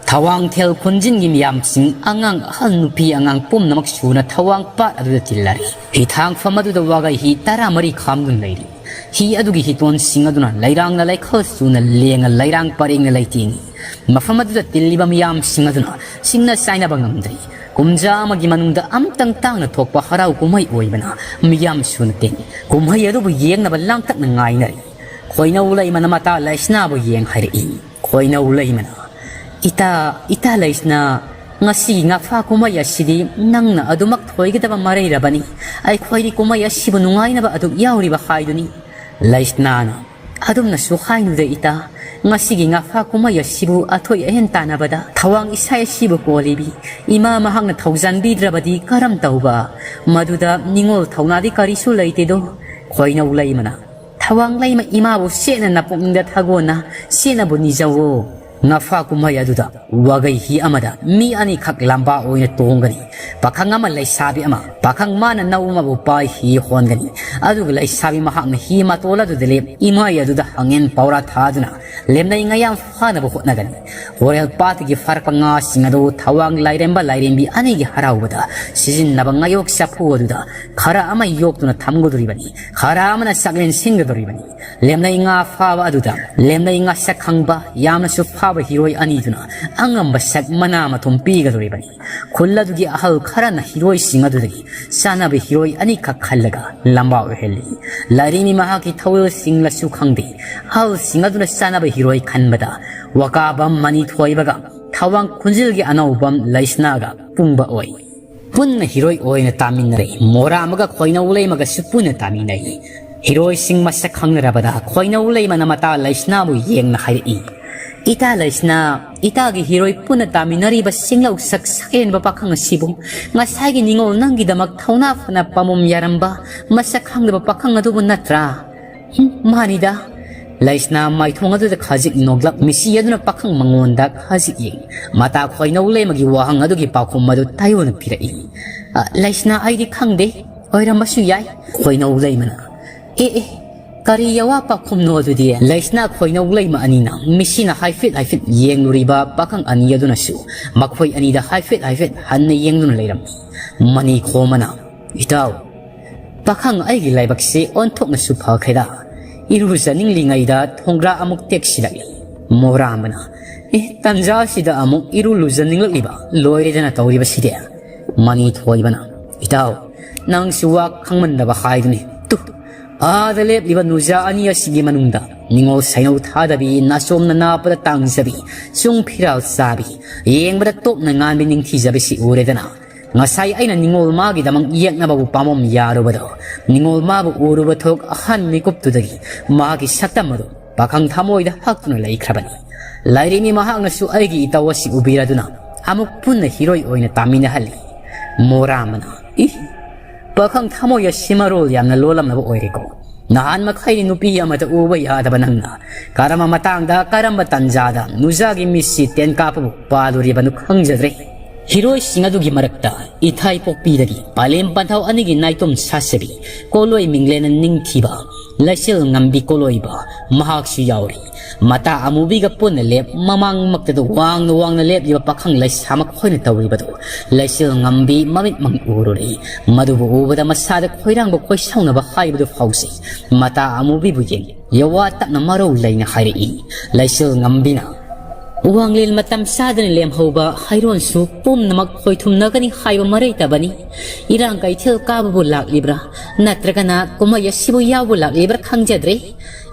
ꯊꯋꯥꯡꯊꯦꯜ ꯈꯨꯟꯖꯤꯟꯒꯤ ꯃꯤꯌꯥꯝꯁꯤꯡ, ꯑꯉꯥꯡ ꯑꯍꯜ ꯅꯨꯄꯤ ꯑꯉꯥꯡ ꯄꯨꯝꯅꯃꯛ ꯁꯨꯅ ꯊꯋꯥꯡ ꯄꯥꯠ ꯑꯗꯨꯗ ꯇꯤꯜꯂꯔꯤ꯫ ꯍꯤꯊꯥꯡꯐꯝ ꯑꯗꯨꯗ ꯋꯥꯒꯩ ꯍꯤ ꯇꯔꯥꯃꯔꯤ ꯈꯥꯝꯗꯨꯅ ꯂꯩꯔꯤ꯫ ꯍꯤ ꯑꯗꯨꯒꯤ ꯍꯤꯇꯣꯟꯁꯤꯡ ꯑꯗꯨꯅ ꯂꯩꯔꯥꯡꯅ ꯂꯩꯈꯜ ꯆꯨꯅ ꯂꯦꯡꯉ ꯂꯩꯔꯥꯡ ꯄꯔꯦꯡꯅ ꯂꯩꯇꯦꯡꯉꯤ꯫ ꯃꯐꯝ ꯑꯗꯨꯗ ꯇꯤꯜꯂꯤꯕ ꯃꯤꯌꯥꯝꯁꯤꯡ ꯑꯗꯨꯅ ꯁꯤꯡꯅ ꯆꯥꯏꯅꯕ ꯉꯝꯗ꯭ꯔꯤ꯫ ꯀꯨꯝꯖꯥ ꯑꯃꯒꯤ ꯃꯅꯨꯡꯗ ꯑꯝꯇꯪ ꯇꯥꯡꯅ ꯊꯣꯛꯄ ꯍꯔꯥꯎ ꯀꯨꯝꯍꯩ ꯑꯣꯏꯕꯅ ꯃꯤꯌꯥꯝ ꯁꯨꯅ ꯇꯤꯟ꯫ ꯀꯨꯝꯍꯩ ꯑꯗꯨꯕꯨ ꯌꯦꯡꯅꯕ ꯂꯥꯡꯇꯛꯅ ꯉꯥꯏꯅꯔꯤ꯫ ꯈꯣꯏꯅꯧ ꯂꯩꯃꯅ ꯃꯇꯥ ꯂꯩꯁꯅꯥꯕꯨ ꯌꯦꯡ ꯍꯥꯏꯔꯛꯏ꯫ ꯈꯣꯏꯅꯧ ꯂꯩꯃꯅ, "ꯏꯇꯥ, ꯏꯇꯥ ꯂꯩꯁꯅꯥ, "ꯉꯁꯤꯒꯤ ꯉꯥꯐꯥ ꯀꯨꯝꯍꯩ ꯑꯁꯤꯗꯤ ꯅꯪꯅ ꯑꯗꯨꯃꯛ ꯊꯣꯏꯒꯗꯕ ꯃꯔꯩꯔꯕꯅꯤ꯫ ꯑꯩꯈꯣꯏꯗꯤ ꯀꯨꯝꯍꯩ ꯑꯁꯤꯕꯨ ꯅꯨꯡꯉꯥꯏꯅꯕ ꯑꯗꯨꯝ ꯌꯥꯎꯔꯤꯕ ꯍꯥꯏꯗꯨꯅꯤ꯫" ꯂꯩꯁꯅꯥꯅ, "ꯑꯗꯨꯝꯅꯁꯨ ꯍꯥꯏꯅꯨꯗ ꯏꯇꯥ꯫ ꯉꯁꯤꯒꯤ ꯉꯥꯐꯥ ꯀꯨꯝꯍꯩ ꯑꯁꯤꯕꯨ ꯑꯊꯣꯏ ꯑꯍꯦꯟ ꯇꯥꯟꯅꯕꯗ ꯊꯋꯥꯡ ꯏꯁꯥ ꯑꯁꯤꯕꯨ ꯀꯣꯜꯂꯤꯕꯤ꯫ ꯏꯃꯥ ꯃꯍꯥꯛꯅ ꯊꯧꯖꯥꯟꯕꯤꯗ꯭ꯔꯕꯗꯤ ꯀꯔꯝ ꯇꯧꯕ? ꯃꯗꯨꯗ ꯅꯤꯡꯉꯣꯜ ꯊꯧꯅꯥꯗꯤ ꯀꯔꯤꯁꯨ ꯂꯩꯇꯦꯗꯣ꯫" ꯈꯣꯏꯅꯧ ꯂꯩꯃꯅ, "ꯊꯋꯥꯡ ꯂꯩꯃ ꯏꯃꯥꯕꯨ ꯁꯦꯠꯅ ꯅꯄꯨꯛꯅꯤꯡꯗ ꯊꯥꯒꯣꯟꯅ ꯁꯦꯠꯅꯕꯨ ꯅꯤꯖꯧꯋꯣ꯫" ꯉꯥꯐꯥ ꯀꯨꯝꯍꯩ ꯑꯗꯨꯗ ꯋꯥꯒꯩ ꯍꯤ ꯑꯃꯗ ꯃꯤ ꯑꯅꯤꯈꯛ ꯂꯝꯕꯥ ꯑꯣꯏꯅ ꯇꯣꯡꯒꯅꯤ꯫ ꯄꯥꯈꯪ ꯑꯃ ꯂꯩꯁꯥꯕꯤ ꯑꯃ, ꯄꯥꯈꯪ ꯃꯥꯅ ꯅꯧ ꯑꯃꯕꯨ ꯄꯥꯏ ꯍꯤ ꯍꯣꯟꯒꯅꯤ꯫ ꯑꯗꯨꯒ ꯂꯩꯁꯥꯕꯤ ꯃꯍꯥꯛꯅ ꯍꯤ ꯃꯇꯣꯜ ꯑꯗꯨꯗ ꯂꯦꯞ ꯏꯃꯥꯏ ꯑꯗꯨꯗ ꯍꯪꯉꯦꯟ ꯄꯧꯔꯥ ꯊꯥꯗꯨꯅ ꯂꯦꯝꯅꯩ ꯉꯥꯌꯥꯝ ꯐꯥꯅꯕ ꯍꯣꯠꯅꯒꯅꯤ꯫ ꯍꯣꯔꯦꯜ ꯄꯥꯠꯇꯒꯤ ꯐꯥꯔꯛꯄ ꯉꯥꯁꯤꯡ ꯑꯗꯨ ꯊꯋꯥꯡ ꯂꯥꯏꯔꯦꯝꯕ ꯂꯥꯏꯔꯦꯝꯕꯤ ꯑꯅꯤꯒꯤ ꯍꯔꯥꯎꯕꯗ ꯁꯤꯖꯤꯟꯅꯕ ꯉꯥꯌꯣꯛ ꯆꯐꯨ ꯑꯗꯨꯗ ꯈꯔ ꯑꯃ ꯌꯣꯛꯇꯨꯅ ꯊꯝꯒꯗꯧꯔꯤꯕꯅꯤ, ꯈꯔ ꯑꯃꯅ ꯆꯥꯛꯂꯦꯟ ꯁꯤꯟꯒꯗꯧꯔꯤꯕꯅꯤ꯫ ꯂꯦꯝꯅꯩ ꯉꯥ ꯐꯥꯕ ꯑꯗꯨꯗ ꯂꯦꯝꯅꯩ ꯉꯥ ꯁꯛ ꯈꯪꯕ ꯌꯥꯝꯅꯁꯨ ꯐꯥꯕ ꯍꯤꯔꯣꯏ ꯑꯅꯤꯗꯨꯅ ꯑꯉꯝꯕ ꯁꯛ ꯃꯅꯥ ꯃꯊꯨꯝ ꯄꯤꯒꯗꯧꯔꯤꯕꯅꯤ꯫ ꯈꯨꯜ ꯑꯗꯨꯒꯤ ꯑꯍꯜ ꯈꯔꯅ ꯍꯤꯔꯣꯏꯁꯤꯡ ꯑꯗꯨꯗꯒꯤ ꯆꯥꯅꯕ ꯍꯤꯔꯣꯏ ꯑꯅꯤꯈꯛ ꯈꯜꯂꯒ ꯂꯝꯕꯥ ꯑꯣꯏꯍꯜꯂꯤ꯫ ꯂꯥꯏꯔꯦꯝꯕꯤ ꯃꯍꯥꯛꯀꯤ ꯊꯧꯔꯤꯜꯁꯤꯡꯂꯁꯨ ꯈꯪꯗꯦ, ꯑꯍꯜꯁꯤꯡ ꯑꯗꯨꯅ ꯆꯥꯅꯕ ꯍꯤꯔꯣꯏ ꯈꯟꯕꯗ ꯋꯥꯀꯥꯕꯝ ꯃꯅꯤ ꯊꯣꯏꯕꯒ ꯊꯋꯥꯡ ꯈꯨꯟꯖꯤꯜꯒꯤ ꯑꯅꯧꯕꯝ ꯂꯩꯁꯅꯥꯒ ꯄꯨꯡꯕ ꯑꯣꯏ꯫ ꯄꯨꯟꯅ ꯍꯤꯔꯣꯏ ꯑꯣꯏꯅ ꯇꯥꯃꯤꯟꯅꯔꯦ꯫ ꯃꯣꯔꯥ ꯑꯃꯒ ꯈꯣꯏꯅꯧ ꯂꯩꯃꯒꯁꯨ ꯄꯨꯟꯅ ꯇꯥꯃꯤꯟꯅꯩ꯫ ꯍꯤꯔꯣꯏꯁꯤꯡ ꯃꯁꯛ ꯈꯪꯅꯔꯕꯗ ꯈꯣꯏꯅꯧ ꯂꯩꯃꯅ ꯃꯇꯥ ꯂꯩꯁꯅꯥꯕꯨ ꯌꯦꯡꯅ ꯍꯥꯏꯔꯛꯏ, "ꯏꯇꯥ ꯂꯩꯁꯅꯥ, ꯏꯇꯥꯒꯤ ꯍꯤꯔꯣꯏ ꯄꯨꯟꯅ ꯇꯥꯃꯤꯟꯅꯔꯤꯕ ꯁꯤꯡꯂꯧ ꯁꯛ ꯁꯛꯍꯦꯟꯕ ꯄꯥꯈꯪ ꯑꯁꯤꯕꯨ ꯉꯁꯥꯏꯒꯤ ꯅꯤꯡꯉꯣꯜ ꯅꯪꯒꯤꯗꯃꯛ ꯊꯧꯅꯥ ꯐꯅ ꯄꯥꯃꯨꯝ ꯌꯥꯔꯝꯕ ꯃꯁꯛ ꯈꯪꯗꯕ ꯄꯥꯈꯪ ꯑꯗꯨꯕꯨ ꯅꯠꯇ꯭ꯔꯥ?" "ꯍꯨꯝ, ꯃꯥꯅꯤꯗ꯫" ꯂꯩꯁꯅꯥ ꯃꯥꯏꯊꯣꯡ ꯑꯗꯨꯗ ꯈꯖꯤꯛ ꯅꯣꯛꯂꯞ ꯃꯤꯁꯤ ꯑꯗꯨꯅ ꯄꯥꯈꯪ ꯃꯉꯣꯟꯗ ꯈꯖꯤꯛ ꯌꯦꯡ ꯃꯇꯥ ꯈꯣꯏꯅꯧ ꯂꯩꯃꯒꯤ ꯋꯥꯍꯪ ꯑꯗꯨꯒꯤ ꯄꯥꯎꯈꯨꯝ ꯑꯗꯨ ꯇꯥꯏꯌꯣꯟꯅ ꯄꯤꯔꯛꯏ꯫ "ꯑ, ꯂꯩꯁꯅꯥ, ꯑꯩꯗꯤ ꯈꯪꯗꯦ꯫ ꯑꯣꯏꯔꯝꯕꯁꯨ ꯌꯥꯏ꯫" ꯈꯣꯏꯅꯧ ꯂꯩꯃꯅ, "ꯑꯦ, ꯑꯦ, ꯀꯔꯤ ꯑꯋꯥ ꯄꯥꯎꯈꯨꯝꯅꯣ ꯑꯗꯨꯗꯤ?" ꯂꯩꯁꯅꯥ ꯈꯣꯏꯅꯧ ꯂꯩꯃ ꯑꯅꯤꯅ ꯃꯤꯁꯤꯅ ꯍꯥꯏꯐꯦꯠ ꯍꯥꯏꯐꯦꯠ ꯌꯦꯡꯂꯨꯔꯤꯕ ꯄꯥꯈꯪ ꯑꯅꯤ ꯑꯗꯨꯅꯁꯨ ꯃꯈꯣꯏ ꯑꯅꯤꯗ ꯍꯥꯏꯐꯦꯠ ꯍꯥꯏꯐꯦꯠ ꯍꯟꯅ ꯌꯦꯡꯗꯨꯅ ꯂꯩꯔꯝꯃꯤ꯫ ꯃꯅꯤ ꯈꯣꯝꯃꯅ, "ꯏꯇꯥꯎ, ꯄꯥꯈꯪ ꯑꯩꯒꯤ ꯂꯥꯏꯕꯛꯁꯤ ꯑꯣꯟꯊꯣꯛꯅꯁꯨ ꯐꯈ꯭ꯔꯦꯗ꯫ ꯏꯔꯨꯖꯅꯤꯡꯂꯤꯉꯩꯗ ꯊꯣꯡꯒ꯭ꯔꯥ ꯑꯃꯨꯛ ꯇꯦꯛꯁꯤꯜꯂꯛꯂꯤ꯫" ꯃꯣꯔꯥꯝꯕꯅ, "ꯑꯦ, ꯇꯟꯖꯥꯁꯤꯗ ꯑꯃꯨꯛ ꯏꯔꯨ ꯂꯨꯖꯅꯤꯡꯂꯛꯂꯤꯕ? ꯂꯣꯏꯔꯦꯗꯅ ꯇꯧꯔꯤꯕꯁꯤꯗꯤ꯫" ꯃꯅꯤ ꯊꯣꯏꯕꯅ, "ꯏꯇꯥꯎ, ꯅꯪꯁꯨ ꯋꯥ ꯈꯪꯃꯟꯗꯕ ꯍꯥꯏꯗꯨꯅꯤ꯫ ꯇꯨ, ꯑꯥꯗ ꯂꯦꯞꯂꯤꯕ ꯅꯨꯖꯥ ꯑꯅꯤ ꯑꯁꯤꯒꯤ ꯃꯅꯨꯡꯗ ꯅꯤꯡꯉꯣꯜ ꯁꯩꯅꯧ ꯊꯥꯗꯕꯤ, ꯅꯥꯆꯣꯝꯅ ꯅꯥꯞꯄꯗ ꯇꯥꯡꯖꯕꯤ, ꯆꯨꯡ ꯐꯤꯔꯥꯜ ꯆꯥꯕꯤ, ꯌꯦꯡꯕꯗ ꯇꯣꯞꯅ ꯉꯥꯟꯕꯤ ꯅꯤꯡꯊꯤꯖꯕꯤꯁꯤ ꯎꯔꯦꯗꯅ, ꯉꯁꯥꯏ ꯑꯩꯅ ꯅꯤꯡꯉꯣꯜ ꯃꯥꯒꯤꯗꯃꯛ ꯌꯦꯛꯅꯕꯕꯨ ꯄꯥꯝꯕꯣꯝ ꯌꯥꯔꯨꯕꯗꯣ, ꯅꯤꯡꯉꯣꯜ ꯃꯥꯕꯨ ꯎꯔꯨꯕ ꯊꯣꯛ ꯑꯍꯟ ꯃꯤꯀꯨꯞꯇꯨꯗꯒꯤ ꯃꯥꯒꯤ ꯁꯛꯇꯝ ꯑꯗꯨ ꯄꯥꯈꯪ ꯊꯃꯣꯏꯗ ꯍꯛꯇꯨꯅ ꯂꯩꯈ꯭ꯔꯕꯅꯤ꯫ ꯂꯥꯏꯔꯦꯝꯕꯤ ꯃꯍꯥꯛꯅꯁꯨ ꯑꯩꯒꯤ ꯏꯇꯧ ꯑꯁꯤ ꯎꯕꯤꯔꯗꯨꯅ ꯑꯃꯨꯛ ꯄꯨꯟꯅ ꯍꯤꯔꯣꯏ ꯑꯣꯏꯅ ꯇꯥꯃꯤꯟꯅꯍꯜꯂꯤ꯫ ꯃꯣꯔꯥꯃꯅ, ꯏ, ꯄꯥꯈꯪ ꯊꯃꯣꯏ ꯑꯁꯤ ꯃꯔꯣꯜ ꯌꯥꯝꯅ ꯂꯣꯜꯂꯝꯂꯕ ꯑꯣꯏꯔꯦꯀꯣ꯫ ꯅꯍꯥꯟ ꯃꯈꯩꯗꯤ ꯅꯨꯄꯤ ꯑꯃꯗ ꯎꯕ ꯌꯥꯗꯕ ꯅꯪꯅ ꯀꯔꯝꯕ ꯃꯇꯥꯡꯗ, ꯀꯔꯝꯕ ꯇꯥꯟꯖꯥꯗ ꯅꯨꯖꯥꯒꯤ ꯃꯤꯠꯁꯤ ꯇꯦꯟ ꯀꯥꯞꯄꯕꯨ ꯄꯥꯜꯂꯨꯔꯤꯕꯅꯣ ꯈꯪꯖꯗ꯭ꯔꯦ꯫ ꯍꯤꯔꯣꯏꯁꯤꯡ ꯑꯗꯨꯒꯤ ꯃꯔꯛꯇ ꯏꯊꯥꯏ ꯄꯣꯛꯄꯤꯗꯒꯤ ꯄꯥꯂꯦꯝ ꯄꯟꯊꯥꯎ ꯑꯅꯤꯒꯤ ꯅꯥꯏꯇꯣꯝ ꯁꯥꯁꯕꯤ, ꯀꯣꯂꯣꯏ ꯃꯤꯡꯂꯦꯟꯅ ꯅꯤꯡꯊꯤꯕ ꯂꯩꯆꯤꯜ ꯉꯝꯕꯤ ꯀꯣꯂꯣꯏꯕ ꯃꯍꯥꯛꯁꯨ ꯌꯥꯎꯔꯤ꯫ ꯃꯇꯥ ꯑꯃꯨꯕꯤꯒ ꯄꯨꯟꯅ ꯂꯦꯞ ꯃꯃꯥꯡꯃꯛꯇꯗ ꯋꯥꯡꯅ ꯋꯥꯡꯅ ꯂꯦꯞꯂꯤꯕ ꯄꯥꯈꯪ ꯂꯩꯁꯥ ꯃꯈꯣꯏꯅ ꯇꯧꯔꯤꯕꯗꯨ ꯂꯩꯆꯤꯜ ꯉꯝꯕꯤ ꯃꯃꯤꯠꯃꯛꯅ ꯎꯔꯨꯔꯦ꯫ ꯃꯗꯨꯕꯨ ꯎꯕꯗ ꯃꯁꯥꯗ ꯈꯣꯏꯔꯥꯡꯕ ꯈꯣꯏꯁꯥꯎꯅꯕ ꯍꯥꯏꯕꯗꯨ ꯐꯥꯎꯖꯩ꯫ ꯃꯇꯥ ꯑꯃꯨꯕꯤꯕꯨ ꯌꯦꯡ ꯌꯋꯥ ꯇꯞꯅ ꯃꯔꯧ ꯂꯩꯅ ꯍꯥꯏꯔꯛꯏ꯫ ꯂꯩꯆꯤꯜ ꯉꯝꯕꯤꯅ, ꯋꯥꯡꯂꯦꯟ ꯃꯇꯝ ꯆꯥꯗꯅ ꯂꯦꯝꯍꯧꯕ ꯍꯩꯔꯣꯟꯁꯨ ꯄꯨꯝꯅꯃꯛ ꯈꯣꯏꯊꯨꯝꯅꯒꯅꯤ ꯍꯥꯏꯕ ꯃꯔꯩꯇꯕꯅꯤ꯫ ꯏꯔꯥꯡ ꯀꯩꯊꯦꯜ ꯀꯥꯕꯕꯨ ꯂꯥꯛꯂꯤꯕ꯭ꯔꯥ, ꯅꯠꯇ꯭ꯔꯒꯅ ꯀꯨꯝꯍꯩ ꯑꯁꯤꯕꯨ ꯌꯥꯎꯕ ꯂꯥꯛꯂꯤꯕ꯭ꯔꯥ ꯈꯪꯖꯗ꯭ꯔꯦ꯫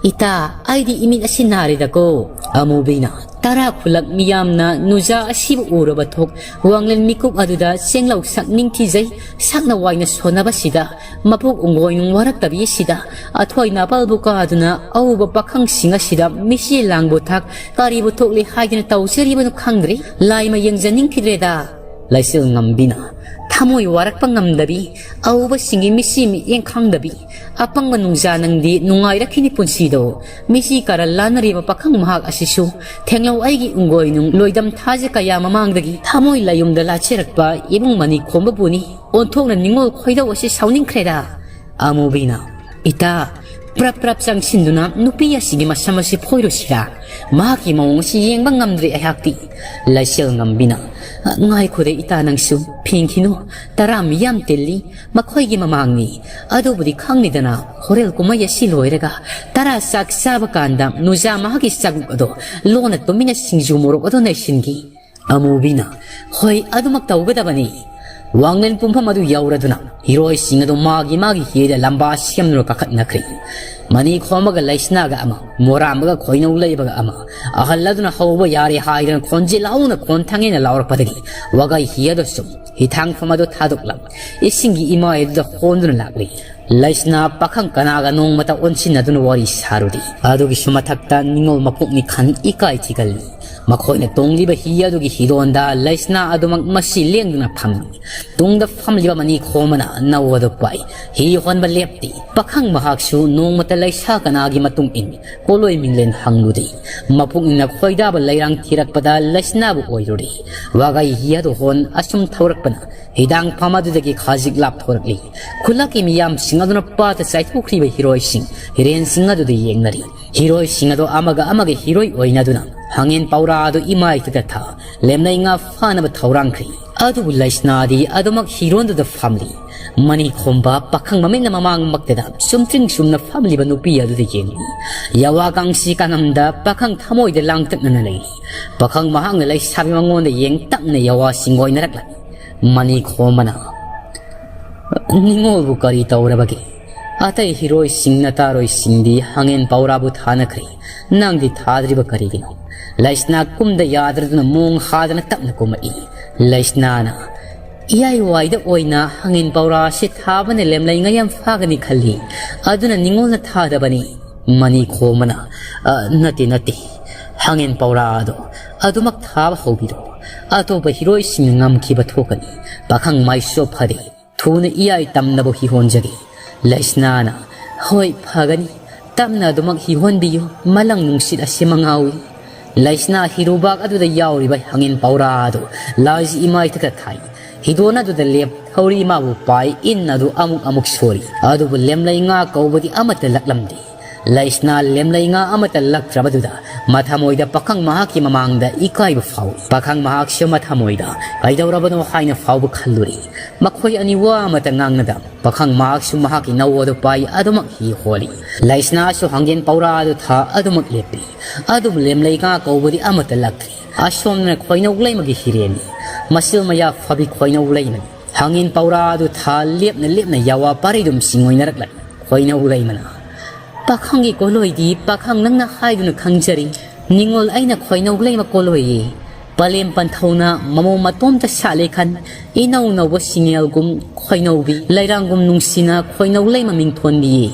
ꯏꯇꯥ, ꯑꯩꯗꯤ ꯏꯃꯤꯠ ꯑꯁꯤ ꯅꯥꯔꯦꯗꯀꯣ꯫ ꯑꯃꯨꯕꯤꯅ, ꯇꯔꯥ ꯈꯨꯂꯛ ꯃꯤꯌꯥꯝꯅ ꯅꯨꯖꯥ ꯑꯁꯤꯕꯨ ꯎꯔꯕ ꯊꯣꯛ ꯋꯥꯡꯂꯦꯟ ꯃꯤꯀꯨꯞ ꯑꯗꯨꯗ ꯆꯦꯡꯂꯧ ꯁꯛ ꯅꯤꯡꯊꯤꯖꯩ꯫ ꯁꯛꯅ ꯋꯥꯏꯅ ꯁꯣꯟꯅꯕꯁꯤꯗ, ꯃꯄꯣꯛ ꯎꯪꯒꯣꯏꯅꯨꯡ ꯋꯥꯔꯛꯇꯕꯤ ꯑꯁꯤꯗ, ꯑꯊꯣꯏ ꯅꯥꯄꯜꯕꯨ ꯀꯥꯗꯨꯅ ꯑꯎꯕ ꯄꯥꯈꯪꯁꯤꯡ ꯑꯁꯤꯗ ꯃꯤꯆꯤ ꯂꯥꯡꯕꯨ ꯊꯥꯛ ꯀꯔꯤꯕꯨ ꯊꯣꯛꯂꯤ ꯍꯥꯏꯗꯨꯅ ꯇꯧꯖꯔꯤꯕꯅꯣ ꯈꯪꯗ꯭ꯔꯦ꯫ ꯂꯥꯏꯃ ꯌꯦꯡꯖꯅꯤꯡꯈꯤꯗ꯭ꯔꯦꯗ꯫ ꯂꯩꯆꯤꯜ ꯉꯝꯕꯤꯅ, ꯊꯃꯣꯏ ꯋꯥꯔꯛꯄ ꯉꯝꯗꯕꯤ, ꯑꯎꯕꯁꯤꯡꯒꯤ ꯃꯤꯆꯤ ꯃꯤꯠꯌꯦꯡ ꯈꯪꯗꯕꯤ, ꯑꯄꯪꯕ ꯅꯨꯡꯖꯥ ꯅꯪꯗꯤ ꯅꯨꯡꯉꯥꯏꯔꯛꯈꯤꯅꯤ ꯄꯨꯟꯁꯤꯗꯣ꯫ ꯃꯤꯆꯤ ꯀꯥꯔ ꯂꯥꯟꯅꯔꯤꯕ ꯄꯥꯈꯪ ꯃꯍꯥꯛ ꯑꯁꯤꯁꯨ ꯊꯦꯡꯂꯧ ꯑꯩꯒꯤ ꯎꯪꯒꯣꯏꯅꯨꯡ ꯂꯣꯏꯗꯝ ꯊꯥꯖ ꯀꯌꯥ ꯃꯃꯥꯡꯗꯒꯤ ꯊꯃꯣꯏ ꯂꯥꯏꯌꯨꯝꯗ ꯂꯥꯠꯆꯔꯛꯄ ꯏꯕꯨꯡ ꯃꯅꯤ ꯈꯣꯝꯕꯕꯨꯅꯤ꯫ ꯑꯣꯟꯊꯣꯛꯅ ꯅꯤꯡꯉꯣꯜ ꯈꯣꯏꯗꯧ ꯑꯁꯤ ꯁꯥꯎꯅꯤꯡꯈ꯭ꯔꯦꯗ꯫ ꯑꯃꯨꯕꯤꯅ, ꯏꯇꯥ, ꯄ꯭ꯔꯞ ꯄ꯭ꯔꯞ ꯆꯪꯁꯤꯟꯗꯨꯅ ꯅꯨꯄꯤ ꯑꯁꯤꯒꯤ ꯃꯁꯝ ꯑꯁꯤ ꯐꯣꯏꯔꯨꯁꯤꯔꯥ? ꯃꯍꯥꯛꯀꯤ ꯃꯑꯣꯡ ꯑꯁꯤ ꯌꯦꯡꯕ ꯉꯝꯗ꯭ꯔꯦ ꯑꯩꯍꯥꯛꯇꯤ꯫ ꯂꯩꯆꯦꯜ ꯉꯝꯕꯤꯅ, ꯉꯥꯏꯈꯣꯗ ꯏꯇꯥ ꯅꯪꯁꯨ, ꯐꯤꯡꯈꯤꯅꯨ, ꯇꯔꯥ ꯃꯤ ꯌꯥꯝ ꯇꯤꯜꯂꯤ, ꯃꯈꯣꯏꯒꯤ ꯃꯃꯥꯡꯅꯤ꯫ ꯑꯗꯨꯕꯨꯗꯤ ꯈꯪꯅꯤꯗꯅ, ꯍꯣꯔꯦꯜ ꯀꯨꯝꯍꯩ ꯑꯁꯤ ꯂꯣꯏꯔꯒ ꯇꯔꯥ ꯆꯥꯛ ꯆꯥꯕ ꯀꯥꯟꯗ ꯅꯨꯖꯥ ꯃꯍꯥꯛꯀꯤ ꯆꯥꯛꯂꯨꯛ ꯑꯗꯣ ꯂꯣꯟꯅ ꯇꯨꯃꯤꯟꯅ ꯁꯤꯡꯖꯨ ꯃꯣꯔꯣꯛ ꯑꯗꯣ ꯅꯩꯁꯤꯟꯈꯤ꯫ ꯑꯃꯨꯕꯤꯅ, ꯍꯣꯏ, ꯑꯗꯨꯃꯛ ꯇꯧꯒꯗꯕꯅꯤ꯫ ꯋꯥꯡꯂꯦꯟ ꯄꯨꯡꯐꯝ ꯑꯗꯨ ꯌꯧꯔꯗꯨꯅ ꯍꯤꯔꯣꯏꯁꯤꯡ ꯑꯗꯨ ꯃꯥꯒꯤ ꯃꯥꯒꯤ ꯍꯤꯗ ꯂꯝꯕꯥ ꯁꯦꯝꯗꯨꯅ ꯀꯥꯈꯠꯅꯈ꯭ꯔꯦ꯫ ꯃꯅꯤ ꯈꯣꯝꯕꯒ ꯂꯩꯁꯅꯥꯒ ꯑꯃ, ꯃꯣꯔꯥꯝꯕꯒ ꯈꯣꯏꯅꯧ ꯂꯩꯕꯒ ꯑꯃ, ꯑꯍꯜ ꯑꯗꯨꯅ ꯍꯧꯕ ꯌꯥꯔꯦ ꯍꯥꯏꯗꯨꯅ ꯈꯣꯟꯖꯦꯜ ꯍꯧꯅ ꯈꯣꯟ ꯊꯥꯡꯉꯦꯅ ꯂꯥꯎꯔꯛꯄꯗꯒꯤ ꯋꯥꯒꯩ ꯍꯤ ꯑꯗꯨꯁꯨ ꯍꯤꯊꯥꯡꯐꯝ ꯑꯗꯨ ꯊꯥꯗꯣꯛꯂꯝ ꯏꯁꯤꯡꯒꯤ ꯏꯃꯥꯏ ꯑꯗꯨꯗ ꯍꯣꯟꯗꯨꯅ ꯂꯥꯛꯂꯤ꯫ ꯂꯩꯁꯅꯥ ꯄꯥꯈꯪ ꯀꯅꯥꯒ ꯅꯣꯡꯃꯇ ꯑꯣꯟꯁꯤꯟꯅꯗꯨꯅ ꯋꯥꯔꯤ ꯁꯥꯔꯨꯔꯤ꯫ ꯑꯗꯨꯒꯤꯁꯨ ꯃꯊꯛꯇ ꯅꯤꯉꯣꯜ ꯃꯄꯣꯛꯅꯤ ꯈꯟ ꯏꯀꯥꯏ ꯊꯤꯒꯜꯂꯤ꯫ ꯃꯈꯣꯏꯅ ꯇꯣꯡꯂꯤꯕ ꯍꯤ ꯑꯗꯨꯒꯤ ꯍꯤꯗꯣꯟꯗ ꯂꯩꯁꯅꯥ ꯑꯗꯨꯃꯛ ꯃꯁꯤ ꯂꯦꯡꯗꯨꯅ ꯐꯝꯃꯤ꯫ ꯇꯨꯡꯗ ꯐꯝꯂꯤꯕ ꯃꯅꯤ ꯈꯣꯝꯕꯅ ꯅꯧ ꯑꯗꯨ ꯄꯥꯏ꯫ ꯍꯤ ꯍꯣꯟꯕ ꯂꯦꯞꯇꯦ꯫ ꯄꯥꯈꯪ ꯃꯍꯥꯛꯁꯨ ꯅꯣꯡꯃꯇ ꯂꯩꯁꯥ ꯀꯅꯥꯒꯤ ꯃꯇꯨꯡ ꯏꯟ ꯀꯣꯂꯣꯏ ꯃꯤꯡꯂꯦꯟ ꯍꯪꯂꯨꯗꯦ꯫ ꯃꯄꯨꯛꯅꯤꯡꯅ ꯈꯣꯏꯗꯥꯕ ꯂꯩꯔꯥꯡ ꯊꯤꯔꯛꯄꯗ ꯂꯩꯁꯅꯥꯕꯨ ꯑꯣꯏꯔꯨꯔꯦ꯫ ꯋꯥꯒꯩ ꯍꯤ ꯑꯗꯨ ꯍꯣꯟ ꯑꯁꯨꯝ ꯊꯧꯔꯛꯄꯅ ꯍꯤꯗꯥꯡꯐꯝ ꯑꯗꯨꯗꯒꯤ ꯈꯖꯤꯛ ꯂꯥꯞꯊꯣꯔꯛꯂꯤ꯫ ꯈꯨꯜꯂꯛꯀꯤ ꯃꯤꯌꯥꯝꯁꯤꯡ ꯑꯗꯨꯅ ꯄꯥꯠꯇ ꯆꯥꯏꯊꯣꯛꯈ꯭ꯔꯤꯕ ꯍꯤꯔꯣꯏꯁꯤꯡ, ꯍꯤꯔꯦꯟꯁꯤꯡ ꯑꯗꯨꯗ ꯌꯦꯡꯅꯔꯤ꯫ ꯍꯤꯔꯣꯏꯁꯤꯡ ꯑꯗꯨ ꯑꯃꯒ ꯑꯃꯒ ꯍꯤꯔꯣꯏ ꯑꯣꯏꯅꯗꯨꯅ ꯍꯥꯡꯉꯦꯟ ꯄꯧꯔꯥ ꯑꯗꯨ ꯏꯃꯥꯏꯊꯛꯇ ꯊꯥ ꯂꯦꯝꯂꯩ ꯉꯥ ꯐꯥꯅꯕ ꯊꯧꯔꯥꯡꯈ꯭ꯔꯤ꯫ ꯑꯗꯨꯕꯨ ꯂꯩꯁꯅꯥꯗꯤ ꯑꯗꯨꯃꯛ ꯍꯤꯔꯣꯟꯗꯨꯗ ꯐꯝꯂꯤ꯫ ꯃꯅꯤ ꯈꯣꯝꯕ ꯄꯥꯈꯪ ꯃꯃꯤꯠꯅ ꯃꯃꯥꯡꯃꯛꯇꯗ ꯆꯨꯝꯇ꯭ꯔꯤꯡ ꯆꯨꯝꯅ ꯐꯝꯂꯤꯕ ꯅꯨꯄꯤ ꯑꯗꯨꯗ ꯌꯦꯡꯂꯤ꯫ ꯌꯥꯋꯥ ꯀꯥꯡꯁꯤ ꯀꯥꯡꯉꯝꯗ ꯄꯥꯈꯪ ꯊꯃꯣꯏꯗ ꯂꯥꯡꯇꯛꯅꯅ ꯂꯩꯔꯤ꯫ ꯄꯥꯈꯪ ꯃꯍꯥꯛꯅ ꯂꯩꯁꯥꯕꯤ ꯃꯉꯣꯟꯗ ꯌꯦꯡꯇꯛꯅ ꯌꯥꯋꯥ ꯁꯤꯡꯒꯣꯏꯅꯔꯛꯂꯝꯃꯤ꯫ ꯃꯅꯤ ꯈꯣꯝꯕꯅ, "ꯅꯤꯉꯣꯜꯕꯨ ꯀꯔꯤ ꯇꯧꯔꯕꯒꯦ? ꯑꯇꯩ ꯍꯤꯔꯣꯏꯁꯤꯡ ꯅꯇꯥꯔꯣꯏꯁꯤꯡꯗꯤ ꯍꯥꯡꯉꯦꯟ ꯄꯧꯔꯥꯕꯨ ꯊꯥꯅꯈ꯭ꯔꯦ꯫ ꯅꯪꯗꯤ ꯊꯥꯗ꯭ꯔꯤꯕ ꯀꯔꯤꯒꯤꯅꯣ?" ꯂꯩꯁꯅꯥ ꯀꯨꯝꯗ ꯌꯥꯗ꯭ꯔꯗꯨꯅ ꯃꯣꯡ ꯍꯥꯗꯅ ꯇꯞꯅ ꯀꯨꯝꯃꯛꯏ꯫ ꯂꯩꯁꯅꯥꯅ, "ꯏꯌꯥꯏ ꯋꯥꯏꯗ ꯑꯣꯏꯅ ꯍꯥꯡꯉꯦꯟ ꯄꯧꯔꯥ ꯑꯁꯤ ꯊꯥꯕꯅ ꯂꯦꯝꯂꯩ ꯉꯥ ꯌꯥꯝ ꯐꯥꯒꯅꯤ ꯈꯜꯂꯤ꯫ ꯑꯗꯨꯅ ꯅꯤꯉꯣꯜꯅ ꯊꯥꯗꯕꯅꯤ꯫" ꯃꯅꯤ ꯈꯣꯝꯕꯅ, "ꯑ, ꯅꯠꯇꯦ, ꯅꯠꯇꯦ꯫ ꯍꯥꯡꯉꯦꯟ ꯄꯧꯔꯥ ꯑꯗꯣ ꯑꯗꯨꯃꯛ ꯊꯥꯕ ꯍꯧꯕꯤꯔꯣ꯫ ꯑꯇꯣꯞꯄ ꯍꯤꯔꯣꯏꯁꯤꯡꯅ ꯉꯝꯈꯤꯕ ꯊꯣꯛꯀꯅꯤ꯫ ꯄꯥꯈꯪ ꯃꯥꯏꯁꯨ ꯐꯔꯦ꯫ ꯊꯨꯅ ꯏꯌꯥꯏ ꯇꯝꯅꯕ ꯍꯤꯍꯣꯟꯖꯒꯦ꯫" ꯂꯩꯁꯅꯥꯅ, "ꯍꯣꯏ, ꯐꯒꯅꯤ꯫ ꯇꯞꯅ ꯑꯗꯨꯃꯛ ꯍꯤꯍꯣꯟꯕꯤꯌꯨ꯫ ꯃꯂꯪ ꯅꯨꯡꯁꯤꯠ ꯑꯁꯤ ꯃꯉꯥꯎꯏ꯫" ꯂꯩꯁꯅꯥ ꯍꯤꯔꯨꯕꯥꯛ ꯑꯗꯨꯗ ꯌꯥꯎꯔꯤꯕ ꯍꯥꯡꯉꯦꯟ ꯄꯧꯔꯥ ꯑꯗꯨ ꯂꯥꯏꯖꯤ ꯏꯃꯥꯏꯊꯛꯇ ꯊꯥꯏ꯫ ꯍꯤꯗꯣꯟ ꯑꯗꯨꯗ ꯂꯦꯞ ꯊꯧꯔꯤ ꯃꯥꯕꯨ ꯄꯥꯏ ꯏꯟ ꯑꯗꯨ ꯑꯃꯨꯛ ꯑꯃꯨꯛ ꯁꯣꯔꯤ꯫ ꯑꯗꯨꯕꯨ ꯂꯦꯝꯂꯩ ꯉꯥ ꯀꯧꯕꯗꯤ ꯑꯃꯠꯇ ꯂꯛꯂꯝꯗꯦ꯫ ꯂꯩꯁꯅꯥ ꯂꯦꯝꯂꯩ ꯉꯥ ꯑꯃꯠꯇ ꯂꯛꯇ꯭ꯔꯕꯗꯨꯗ ꯃꯊꯃꯣꯏꯗ ꯄꯥꯈꯪ ꯃꯍꯥꯛꯀꯤ ꯃꯃꯥꯡꯗ ꯏꯀꯥꯏꯕ ꯐꯥꯎꯏ꯫ ꯄꯥꯈꯪ ꯃꯍꯥꯛꯁꯨ ꯃꯊꯃꯣꯏꯗ ꯀꯩꯗꯧꯔꯕꯅꯣ ꯍꯥꯏꯅ ꯐꯥꯎꯕ ꯈꯜꯂꯨꯔꯤ꯫ ꯃꯈꯣꯏ ꯑꯅꯤ ꯋꯥ ꯑꯃꯠꯇ ꯉꯥꯡꯅꯗ ꯄꯥꯈꯪ ꯃꯍꯥꯛꯁꯨ ꯃꯍꯥꯛꯀꯤ ꯅꯧ ꯑꯗꯨ ꯄꯥꯏ ꯑꯗꯨꯃꯛ ꯍꯤ ꯍꯣꯜꯂꯤ꯫ ꯂꯩꯁꯅꯥꯁꯨ ꯍꯥꯡꯒꯦꯟ ꯄꯧꯔꯥ ꯑꯗꯨ ꯊꯥ ꯑꯗꯨꯃꯛ ꯂꯦꯞꯄꯤ꯫ ꯑꯗꯨꯕꯨ ꯂꯦꯝꯂꯩ ꯉꯥ ꯀꯧꯕꯗꯤ ꯑꯃꯠꯇ ꯂꯛꯇ꯭ꯔꯤ꯫ ꯑꯁꯣꯝꯗꯅ ꯈꯣꯏꯅꯧ ꯂꯩꯃꯒꯤ ꯍꯤꯔꯦꯟꯅꯤ꯫ ꯃꯆꯤꯜ ꯃꯌꯥ ꯐꯕꯤ ꯈꯣꯏꯅꯧ ꯂꯩꯃꯅꯤ꯫ ꯍꯥꯡꯉꯤꯟ ꯄꯧꯔꯥ ꯑꯗꯨ ꯊꯥ ꯂꯦꯞꯅ ꯂꯦꯞꯅ ꯌꯥꯋꯥ ꯄꯥꯔꯩꯗꯨꯝ ꯁꯤꯡꯑꯣꯏꯅꯔꯛꯂꯦ꯫ ꯈꯣꯏꯅꯧ ꯂꯩꯃꯅ, "ꯄꯥꯈꯪꯒꯤ ꯀꯣꯂꯣꯏꯗꯤ ꯄꯥꯈꯪ ꯅꯪꯅ ꯍꯥꯏꯗꯨꯅ ꯈꯪꯖꯔꯤ꯫ ꯅꯤꯡꯉꯣꯜ ꯑꯩꯅ ꯈꯣꯏꯅꯧ ꯂꯩꯃ ꯀꯣꯂꯣꯏꯌꯦ꯫ ꯄꯂꯦꯝ ꯄꯟꯊꯧꯅ ꯃꯃꯧ ꯃꯇꯣꯝꯇ ꯁꯥꯠꯂꯦ ꯈꯟ, ꯏꯅꯧ ꯅꯧꯕ ꯁꯤꯡꯉꯦꯜꯒꯨꯝ ꯈꯣꯏꯅꯧꯕꯤ, ꯂꯩꯔꯥꯡꯒꯨꯝ ꯅꯨꯡꯁꯤꯅ ꯈꯣꯏꯅꯧ ꯂꯩꯃ ꯃꯤꯡ ꯊꯣꯟꯕꯤꯌꯦ꯫"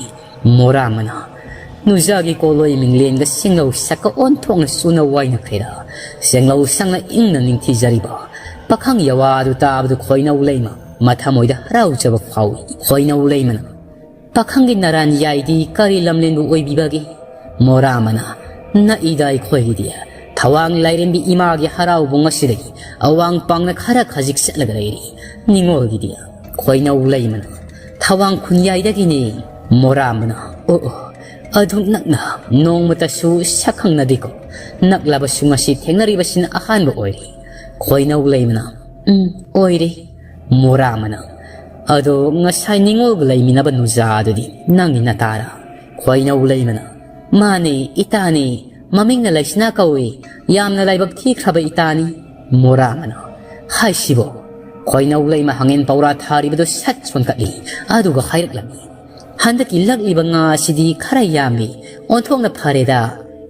ꯃꯣꯔꯥꯃꯅ, "ꯅꯨꯖꯥꯒꯤ ꯀꯣꯂꯣꯏ ꯃꯤꯡꯂꯦꯟꯒ ꯁꯦꯡꯂꯧ ꯁꯛꯀ ꯑꯣꯟꯊꯣꯛꯅ ꯆꯨꯅ ꯋꯥꯏꯅꯈ꯭ꯔꯦꯗ꯫ ꯁꯦꯡꯂꯧ ꯁꯪꯅ ꯏꯪꯅ ꯅꯤꯡꯊꯤꯖꯔꯤꯕ ꯄꯥꯈꯪ ꯌꯥꯋꯥ ꯑꯗꯨ ꯇꯥꯕꯗꯨ ꯈꯣꯏꯅꯧ ꯂꯩꯃ ꯃꯊꯃꯣꯏꯗ ꯍꯔꯥꯎꯖꯕ ꯐꯥꯎꯏ꯫" ꯈꯣꯏꯅꯧ ꯂꯩꯃꯅ, "ꯄꯥꯈꯪꯒꯤ ꯅꯔꯥꯟ ꯌꯥꯏꯗꯤ ꯀꯔꯤ ꯂꯝꯂꯦꯟꯕꯨ ꯑꯣꯏꯕꯤꯕꯒꯦ?" ꯃꯣꯔꯥꯃꯅ, "ꯅꯛꯏꯗ ꯑꯩꯈꯣꯏꯒꯤꯗꯤ꯫ ꯊꯋꯥꯡ ꯂꯥꯏꯔꯦꯝꯕꯤ ꯏꯃꯥꯒꯤ ꯍꯔꯥꯎꯕꯨꯡ ꯑꯁꯤꯗꯒꯤ ꯑꯋꯥꯡ ꯄꯥꯡꯅ ꯈꯔ ꯈꯖꯤꯛ ꯆꯠꯂꯒ ꯂꯩꯔꯤ ꯅꯤꯡꯉꯣꯜꯒꯤꯗꯤ꯫" ꯈꯣꯏꯅꯧ ꯂꯩꯃꯅ, "ꯊꯋꯥꯡ ꯈꯨꯟꯌꯥꯏꯗꯒꯤꯅꯤ꯫" ꯃꯣꯔꯥꯃꯅ, "ꯑꯣ, ꯑꯣ, ꯑꯗꯨꯛ ꯅꯛꯅ ꯅꯣꯡꯃꯇꯁꯨ ꯁꯛꯈꯪꯅꯗꯦꯀꯣ꯫ ꯅꯛꯂꯕꯁꯨ ꯉꯁꯤ ꯊꯦꯡꯅꯔꯤꯕꯁꯤꯅ ꯑꯍꯥꯟꯕ ꯑꯣꯏꯔꯦ꯫" ꯈꯣꯏꯅꯧ ꯂꯩꯃꯅ, "ꯎꯝ, ꯑꯣꯏꯔꯦ꯫" ꯃꯣꯔꯥꯃꯅ, "ꯑꯗꯣ ꯉꯁꯥꯏ ꯅꯤꯡꯉꯣꯜꯒ ꯂꯩꯃꯤꯟꯅꯕ ꯅꯨꯖꯥꯗꯨꯗꯤ ꯅꯪꯒꯤ ꯅꯇꯥꯔꯥ?" ꯈꯣꯏꯅꯧ ꯂꯩꯃꯅ, "ꯃꯥꯅꯦ, ꯏꯇꯥꯅꯦ꯫ ꯃꯃꯤꯡꯅ ꯂꯩꯁꯅꯥ ꯀꯧꯏ꯫ ꯌꯥꯝꯅ ꯂꯥꯏꯕꯛ ꯊꯤꯈ꯭ꯔꯕ ꯏꯇꯥꯅꯤ꯫" ꯃꯣꯔꯥꯃꯅ, "ꯍꯥꯏꯁꯤꯕꯣ?" ꯈꯣꯏꯅꯧ ꯂꯩꯃ ꯍꯥꯡꯉꯤꯟ ꯄꯧꯔꯥ ꯊꯥꯔꯤꯕꯗꯨ ꯁꯠ ꯁꯣꯟꯀꯠꯂꯤ꯫ ꯑꯗꯨꯒ ꯍꯥꯏꯔꯛꯂꯝꯃꯤ, "ꯍꯟꯗꯛꯀꯤ ꯂꯛꯂꯤꯕ ꯉꯥ ꯑꯁꯤꯗꯤ ꯈꯔ ꯌꯥꯝꯃꯤ꯫ ꯑꯣꯟꯊꯣꯛꯅ ꯐꯔꯦꯗ꯫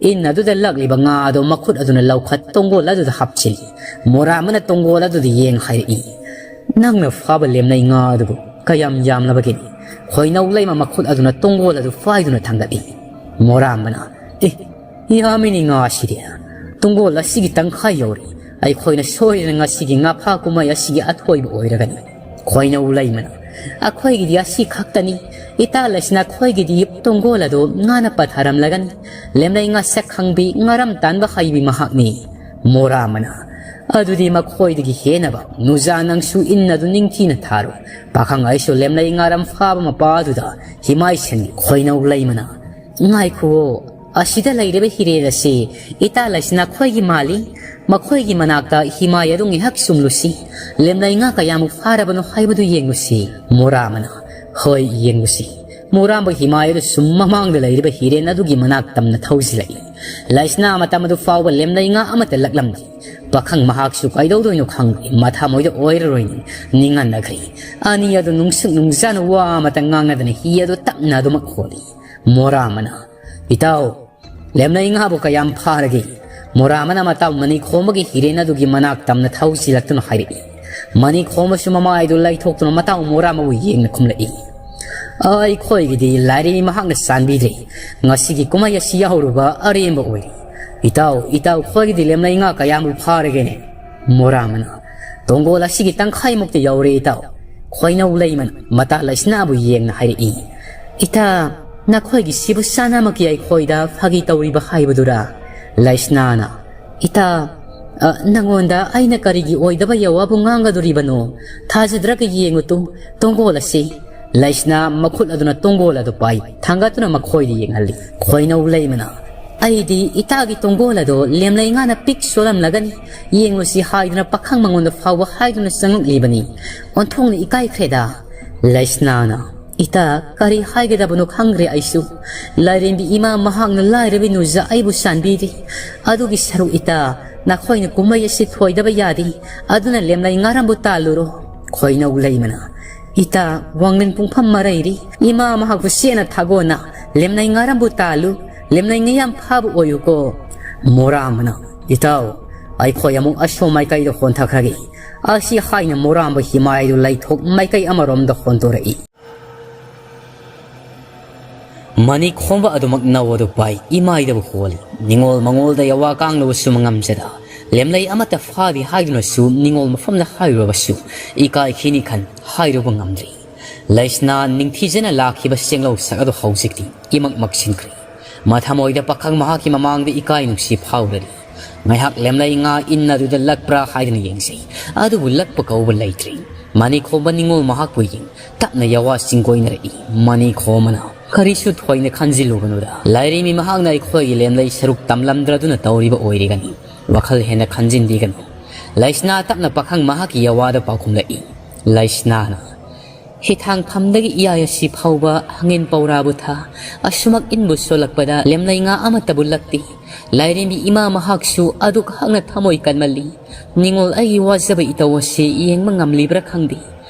ꯏꯟ ꯑꯗꯨꯗ ꯂꯛꯂꯤꯕ ꯉꯥ ꯑꯗꯨ ꯃꯈꯨꯠ ꯑꯗꯨꯅ ꯂꯧꯈꯠ ꯇꯣꯡꯒꯣꯜ ꯑꯗꯨꯗ ꯍꯥꯞꯆꯤꯜꯂꯤ꯫" ꯃꯣꯔꯥꯃꯅ ꯇꯣꯡꯒꯣꯜ ꯑꯗꯨꯗ ꯌꯦꯡ ꯍꯥꯏꯔꯛꯏ, "ꯅꯪꯅ ꯐꯥꯕ ꯂꯦꯝꯅꯩ ꯉꯥ ꯑꯗꯨꯕꯨ ꯀꯌꯥꯝ ꯌꯥꯝꯂꯕꯒꯦꯅꯦ?" ꯈꯣꯏꯅꯧ ꯂꯩꯃ ꯃꯈꯨꯠ ꯑꯗꯨꯅ ꯇꯣꯡꯒꯣꯜ ꯑꯗꯨ ꯐꯥꯏꯗꯨꯅ ꯊꯥꯡꯒꯠꯂꯤ꯫ ꯃꯣꯔꯥꯃꯅ, "ꯑꯦ, ꯌꯥꯝꯃꯤꯅꯤ ꯉꯥꯁꯤꯗꯤ꯫ ꯇꯣꯡꯒꯣꯜ ꯑꯁꯤꯒꯤ ꯇꯪꯈꯥꯏ ꯌꯧꯔꯦ꯫ ꯑꯩꯈꯣꯏꯅ ꯁꯣꯏꯗꯅ ꯉꯁꯤꯒꯤ ꯉꯥꯐꯥ ꯀꯨꯝꯍꯩ ꯑꯁꯤꯒꯤ ꯑꯊꯣꯏꯕ ꯑꯣꯏꯔꯒꯅꯤ꯫" ꯈꯣꯏꯅꯧ ꯂꯩꯃꯅ, "ꯑꯩꯈꯣꯏꯒꯤꯗꯤ ꯑꯁꯤ ꯈꯛꯇꯅꯤ꯫ ꯏꯇꯥ ꯂꯩꯁꯅꯥ ꯈꯣꯏꯒꯤꯗꯤ ꯇꯣꯡꯒꯣꯜ ꯑꯗꯨ ꯉꯥꯅ ꯄꯠꯊꯔꯝꯂꯒꯅꯤ꯫ ꯂꯦꯝꯂꯩ ꯉꯥ ꯁꯛ ꯈꯪꯕꯤ, ꯉꯥꯔꯝ ꯇꯥꯟꯕ ꯍꯩꯕꯤ ꯃꯍꯥꯛꯅꯤ꯫" ꯃꯣꯔꯥꯃꯅ, "ꯑꯗꯨꯗꯤ ꯃꯈꯣꯏꯗꯒꯤ ꯍꯦꯟꯅꯕ ꯅꯨꯖꯥ ꯅꯪꯁꯨ ꯏꯟ ꯑꯗꯨ ꯅꯤꯡꯊꯤꯅ ꯊꯥꯔꯨ꯫ ꯄꯥꯈꯪ ꯑꯩꯁꯨ ꯂꯦꯝꯂꯩ ꯉꯥꯔꯝ ꯐꯥꯕ ꯃꯄꯥ ꯑꯗꯨꯗ ꯍꯤꯃꯥꯏꯁꯟꯒꯦ꯫" ꯈꯣꯏꯅꯧ ꯂꯩꯃꯅ, "ꯉꯥꯏꯈꯨꯑꯣ, ꯑꯁꯤꯗ ꯂꯩꯔꯤꯕ ꯍꯤꯔꯦꯟ ꯑꯁꯤ ꯏꯇꯥ ꯂꯩꯁꯅꯥ ꯈꯣꯏꯒꯤ ꯃꯥꯜꯂꯤ꯫ ꯃꯈꯣꯏꯒꯤ ꯃꯅꯥꯛꯇ ꯍꯤꯃꯥꯏ ꯑꯗꯨ ꯉꯥꯏꯍꯥꯛ ꯆꯨꯝꯂꯨꯁꯤ꯫ ꯂꯦꯝꯂꯩ ꯉꯥ ꯀꯌꯥꯃꯨꯛ ꯐꯥꯔꯕꯅꯣ ꯍꯥꯏꯕꯗꯨ ꯌꯦꯡꯂꯨꯁꯤ꯫" ꯃꯣꯔꯥꯃꯅ, "ꯍꯣꯏ, ꯌꯦꯡꯂꯨꯁꯤ꯫" ꯃꯣꯔꯥꯝꯕ ꯍꯤꯃꯥꯏ ꯑꯗꯨ ꯁꯨꯝ ꯃꯃꯥꯡꯗ ꯂꯩꯔꯤꯕ ꯍꯤꯔꯦꯟ ꯑꯗꯨꯒꯤ ꯃꯅꯥꯛ ꯇꯝꯅ ꯊꯧꯖꯤꯜꯂꯛꯏ꯫ ꯂꯩꯁꯅꯥ ꯃꯇꯝ ꯑꯗꯨ ꯐꯥꯎꯕ ꯂꯦꯝꯂꯩ ꯉꯥ ꯑꯃꯠꯇ ꯂꯛꯂꯝꯗꯦ꯫ ꯄꯥꯈꯪ ꯃꯍꯥꯛꯁꯨ ꯀꯩꯗꯧꯗꯣꯏꯅꯣ ꯈꯪꯗꯦ, ꯃꯊꯥ ꯃꯣꯏꯗ ꯑꯣꯏꯔꯔꯣꯏꯅꯤ ꯅꯤꯡꯍꯟꯅꯈ꯭ꯔꯦ꯫ ꯑꯅꯤ ꯑꯗꯨ ꯅꯨꯡꯁꯤꯛ ꯅꯨꯡꯖꯥꯅ ꯋꯥ ꯑꯃꯇ ꯉꯥꯡꯅꯗꯅ ꯍꯤ ꯑꯗꯨ ꯇꯞꯅ ꯑꯗꯨꯃꯛ ꯍꯣꯜꯂꯤ꯫ ꯃꯣꯔꯥꯃꯅ, "ꯏꯇꯥꯎ, ꯂꯦꯝꯂꯩ ꯉꯥꯕꯨ ꯀꯌꯥꯝ ꯐꯥꯔꯒꯦ?" ꯃꯣꯔꯥꯃꯅ ꯃꯇꯥꯎ ꯃꯅꯤꯈꯣꯝꯕꯒꯤ ꯍꯤꯔꯦꯟ ꯑꯗꯨꯒꯤ ꯃꯅꯥꯛ ꯇꯝꯅ ꯊꯧꯖꯤꯜꯂꯛꯇꯨꯅ ꯍꯥꯏꯔꯛꯏ꯫ ꯃꯅꯤꯈꯣꯝꯕꯁꯨ ꯃꯃꯥꯏꯗꯨ ꯂꯩꯊꯣꯛꯇꯨꯅ ꯃꯇꯥꯎ ꯃꯣꯔꯥꯃꯕꯨ ꯌꯦꯡꯅ ꯈꯨꯝꯂꯛꯏ꯫ "ꯑꯩꯈꯣꯏꯒꯤꯗꯤ ꯂꯥꯏꯔꯦꯝꯕꯤ ꯃꯍꯥꯛꯅ ꯆꯥꯟꯕꯤꯗ꯭ꯔꯦ꯫ ꯉꯁꯤꯒꯤ ꯀꯨꯝꯍꯩ ꯑꯁꯤ ꯌꯥꯍꯧꯔꯨꯕ ꯑꯔꯦꯝꯕ ꯑꯣꯏꯔꯦ꯫ ꯏꯇꯥꯎ, ꯏꯇꯥꯎ, ꯑꯩꯈꯣꯏꯒꯤꯗꯤ ꯂꯦꯝꯂꯩ ꯉꯥ ꯀꯌꯥꯃꯨꯛ ꯐꯥꯔꯒꯦꯅꯦ?" ꯃꯣꯔꯥꯃꯅ, "ꯇꯣꯡꯒꯣꯜ ꯑꯁꯤꯒꯤ ꯇꯪꯈꯥꯏꯃꯨꯛꯇꯤ ꯌꯧꯔꯦ, ꯏꯇꯥꯎ꯫" ꯈꯣꯏꯅꯧ ꯂꯩꯃꯅ ꯃꯇꯥ ꯂꯩꯁꯅꯥꯕꯨ ꯌꯦꯡꯅ ꯍꯥꯏꯔꯛꯏ꯫ "ꯏꯇꯥ, ꯅꯈꯣꯏꯒꯤꯁꯤꯕꯨ ꯆꯥꯅꯃꯛꯀꯤ ꯑꯩꯈꯣꯏꯗ ꯐꯥꯒꯤ ꯇꯧꯔꯤꯕ ꯍꯥꯏꯕꯗꯨꯔꯥ?" ꯂꯩꯁꯅꯥꯅ, "ꯏꯇꯥ, ꯑ, ꯅꯉꯣꯟꯗ ꯑꯩꯅ ꯀꯔꯤꯒꯤ ꯑꯣꯏꯗꯕ ꯌꯥꯋꯥꯕꯨ ꯉꯥꯡꯒꯗꯣꯔꯤꯕꯅꯣ? ꯊꯥꯖꯗ꯭ꯔꯒ ꯌꯦꯡꯉꯨ ꯇꯨ, ꯇꯣꯡꯒꯣꯜ ꯑꯁꯤ꯫" ꯂꯩꯁꯅꯥ ꯃꯈꯨꯠ ꯑꯗꯨꯅ ꯇꯣꯡꯒꯣꯜ ꯑꯗꯨ ꯄꯥꯏ ꯊꯥꯡꯒꯠꯇꯨꯅ ꯃꯈꯣꯏꯗ ꯌꯦꯡꯍꯜꯂꯤ꯫ ꯈꯣꯏꯅꯧ ꯂꯩꯃꯅ, "ꯑꯩꯗꯤ ꯏꯇꯥꯒꯤ ꯇꯣꯡꯒꯣꯜ ꯑꯗꯣ ꯂꯦꯝꯂꯩ ꯉꯥꯅ ꯄꯤꯛ ꯁꯣꯜꯂꯝꯂꯒꯅꯤ, ꯌꯦꯡꯂꯨꯁꯤ ꯍꯥꯏꯗꯨꯅ ꯄꯥꯈꯪ ꯃꯉꯣꯟꯗ ꯐꯥꯎꯕ ꯍꯥꯏꯗꯨꯅ ꯆꯪꯂꯛꯂꯤꯕꯅꯤ꯫ ꯑꯣꯟꯊꯣꯛꯅ ꯏꯀꯥꯏꯈ꯭ꯔꯦꯗ꯫" ꯂꯩꯁꯅꯥꯅ, "ꯏꯇꯥ, ꯀꯔꯤ ꯍꯥꯏꯒꯗꯕꯅꯣ ꯈꯪꯗ꯭ꯔꯦ ꯑꯩꯁꯨ꯫ ꯂꯥꯏꯔꯦꯝꯕꯤ ꯏꯃꯥ ꯃꯍꯥꯛꯅ ꯂꯥꯏꯔꯕꯤ ꯅꯨꯖ ꯑꯩꯕꯨ ꯆꯥꯟꯕꯤꯔꯤ꯫ ꯑꯗꯨꯒꯤ ꯁꯔꯨꯛ ꯏꯇꯥ, ꯅꯈꯣꯏꯅ ꯀꯨꯝꯍꯩ ꯑꯁꯤ ꯊꯣꯏꯗꯕ ꯌꯥꯗꯦ꯫ ꯑꯗꯨꯅ ꯂꯦꯝꯂꯩ ꯉꯥꯔꯝꯕꯨ ꯇꯥꯜꯂꯨꯔꯣ꯫" ꯈꯣꯏꯅꯧ ꯂꯩꯃꯅ, "ꯏꯇꯥ, ꯋꯥꯡꯂꯦꯟ ꯄꯨꯡꯐꯝ ꯃꯔꯩꯔꯤ꯫ ꯏꯃꯥ ꯃꯍꯥꯛꯄꯨ ꯆꯦꯠꯅ ꯊꯥꯒꯣꯟꯅ ꯂꯦꯝꯂꯩ ꯉꯥꯔꯝꯕꯨ ꯇꯥꯜꯂꯨ, ꯂꯦꯝꯂꯩ ꯉꯥ ꯌꯥꯝ ꯐꯥꯕ ꯑꯣꯏꯌꯨꯀꯣ꯫" ꯃꯣꯔꯥꯃꯅ, "ꯏꯇꯥꯎ, ꯑꯩꯈꯣꯏ ꯑꯃꯨꯛ ꯑꯁꯣꯝ ꯃꯥꯏꯀꯩꯗ ꯍꯣꯟꯊꯈ꯭ꯔꯒꯦ꯫" ꯑꯁꯤ ꯍꯥꯏꯅ ꯃꯣꯔꯥꯝꯕ ꯍꯤꯃꯥꯏꯗꯨ ꯂꯩꯊꯣꯛ ꯃꯥꯏꯀꯩ ꯑꯃꯔꯣꯝꯗ ꯍꯣꯟꯗꯣꯔꯛꯏ꯫ ꯃꯅꯤ ꯈꯣꯝꯕ ꯑꯗꯨꯃꯛ ꯅꯧ ꯑꯗꯨ ꯄꯥꯏ ꯏꯃꯥꯏꯗꯕꯨ ꯍꯣꯜꯂꯤ꯫ ꯅꯤꯉꯣꯜ ꯃꯉꯣꯜꯗ ꯌꯥꯋꯥ ꯀꯥꯡꯂꯕꯁꯨ ꯉꯝꯖꯗ, ꯂꯦꯝꯂꯩ ꯑꯃꯠꯇ ꯐꯥꯗꯦ ꯍꯥꯏꯗꯨꯅꯁꯨ ꯅꯤꯉꯣꯜ ꯃꯐꯝꯗ ꯍꯥꯏꯔꯨꯔꯕꯁꯨ ꯏꯀꯥꯏꯈꯤꯅꯤ ꯈꯟ ꯍꯥꯏꯔꯨꯕ ꯉꯝꯗ꯭ꯔꯤ꯫ ꯂꯩꯁꯅꯥ ꯅꯤꯡꯊꯤꯖꯅ ꯂꯥꯛꯈꯤꯕ ꯆꯦꯡꯂꯧ ꯁꯛ ꯑꯗꯨ ꯍꯧꯖꯤꯛꯇꯤ ꯏꯃꯛ ꯃꯛꯁꯤꯟꯈ꯭ꯔꯦ꯫ ꯃꯊꯃꯣꯏꯗ ꯄꯥꯈꯪ ꯃꯍꯥꯛꯀꯤ ꯃꯃꯥꯡꯗ ꯏꯀꯥꯏ ꯅꯨꯡꯁꯤ ꯐꯥꯎꯔꯔꯤ꯫ ꯉꯥꯏꯍꯥꯛ ꯂꯦꯝꯂꯩ ꯉꯥ ꯏꯟ ꯑꯗꯨꯗ ꯂꯛꯄ꯭ꯔꯥ ꯍꯥꯏꯗꯨꯅ ꯌꯦꯡꯖꯩ, ꯑꯗꯨꯕꯨ ꯂꯛꯄ ꯀꯧꯕ ꯂꯩꯇ꯭ꯔꯤ꯫ ꯃꯅꯤ ꯈꯣꯝꯕ ꯅꯤꯉꯣꯜ ꯃꯍꯥꯛꯄꯨ ꯌꯦꯡ ꯇꯞꯅ ꯌꯥꯋꯥ ꯆꯤꯡꯒꯣꯏꯅꯔꯛꯏ꯫ ꯃꯅꯤ ꯈꯣꯝꯕꯅ, "ꯀꯔꯤꯁꯨ ꯊꯣꯏꯅ ꯈꯟꯖꯤꯜꯂꯨꯒꯅꯨꯗ, ꯂꯥꯏꯔꯦꯝꯕꯤ ꯃꯍꯥꯛꯅ ꯑꯩꯈꯣꯏꯒꯤ ꯂꯦꯝꯂꯩ ꯁꯔꯨꯛ ꯇꯝꯂꯝꯗ꯭ꯔꯗꯨꯅ ꯇꯧꯔꯤꯕ ꯑꯣꯏꯔꯤꯒꯅꯤ꯫ ꯋꯥꯈꯜ ꯍꯦꯟꯅ ꯈꯟꯖꯤꯟꯕꯤꯒꯅꯨ꯫" ꯂꯩꯁꯅꯥ ꯇꯞꯅ ꯄꯥꯈꯪ ꯃꯍꯥꯛꯀꯤ ꯌꯥꯋꯥꯗ ꯄꯥꯎꯈꯨꯝꯂꯛꯏ꯫ ꯂꯩꯁꯅꯥꯅ, ꯍꯤꯊꯥꯡꯐꯝꯗꯒꯤ ꯏꯌꯥꯏ ꯑꯁꯤ ꯐꯥꯎꯕ ꯍꯪꯉꯤꯟ ꯄꯧꯔꯥꯕꯨ ꯊꯥ꯫ ꯑꯁꯨꯃꯛ ꯏꯟꯕꯨ ꯁꯣꯜꯂꯛꯄꯗ ꯂꯦꯝꯂꯩ ꯉꯥ ꯑꯃꯠꯇꯕꯨ ꯂꯛꯇꯦ꯫ ꯂꯥꯏꯔꯦꯝꯕꯤ ꯏꯃꯥ ꯃꯍꯥꯛꯁꯨ ꯑꯗꯨꯛ ꯍꯛꯅ ꯊꯃꯣꯏ ꯀꯟꯃꯜꯂꯤ꯫ ꯅꯤꯉꯣꯜ ꯑꯩꯒꯤ ꯋꯥꯖꯕ ꯏꯇꯧ ꯑꯁꯤ ꯌꯦꯡꯕ ꯉꯝꯂꯤꯕ꯭ꯔꯥ ꯈꯪꯗꯦ꯫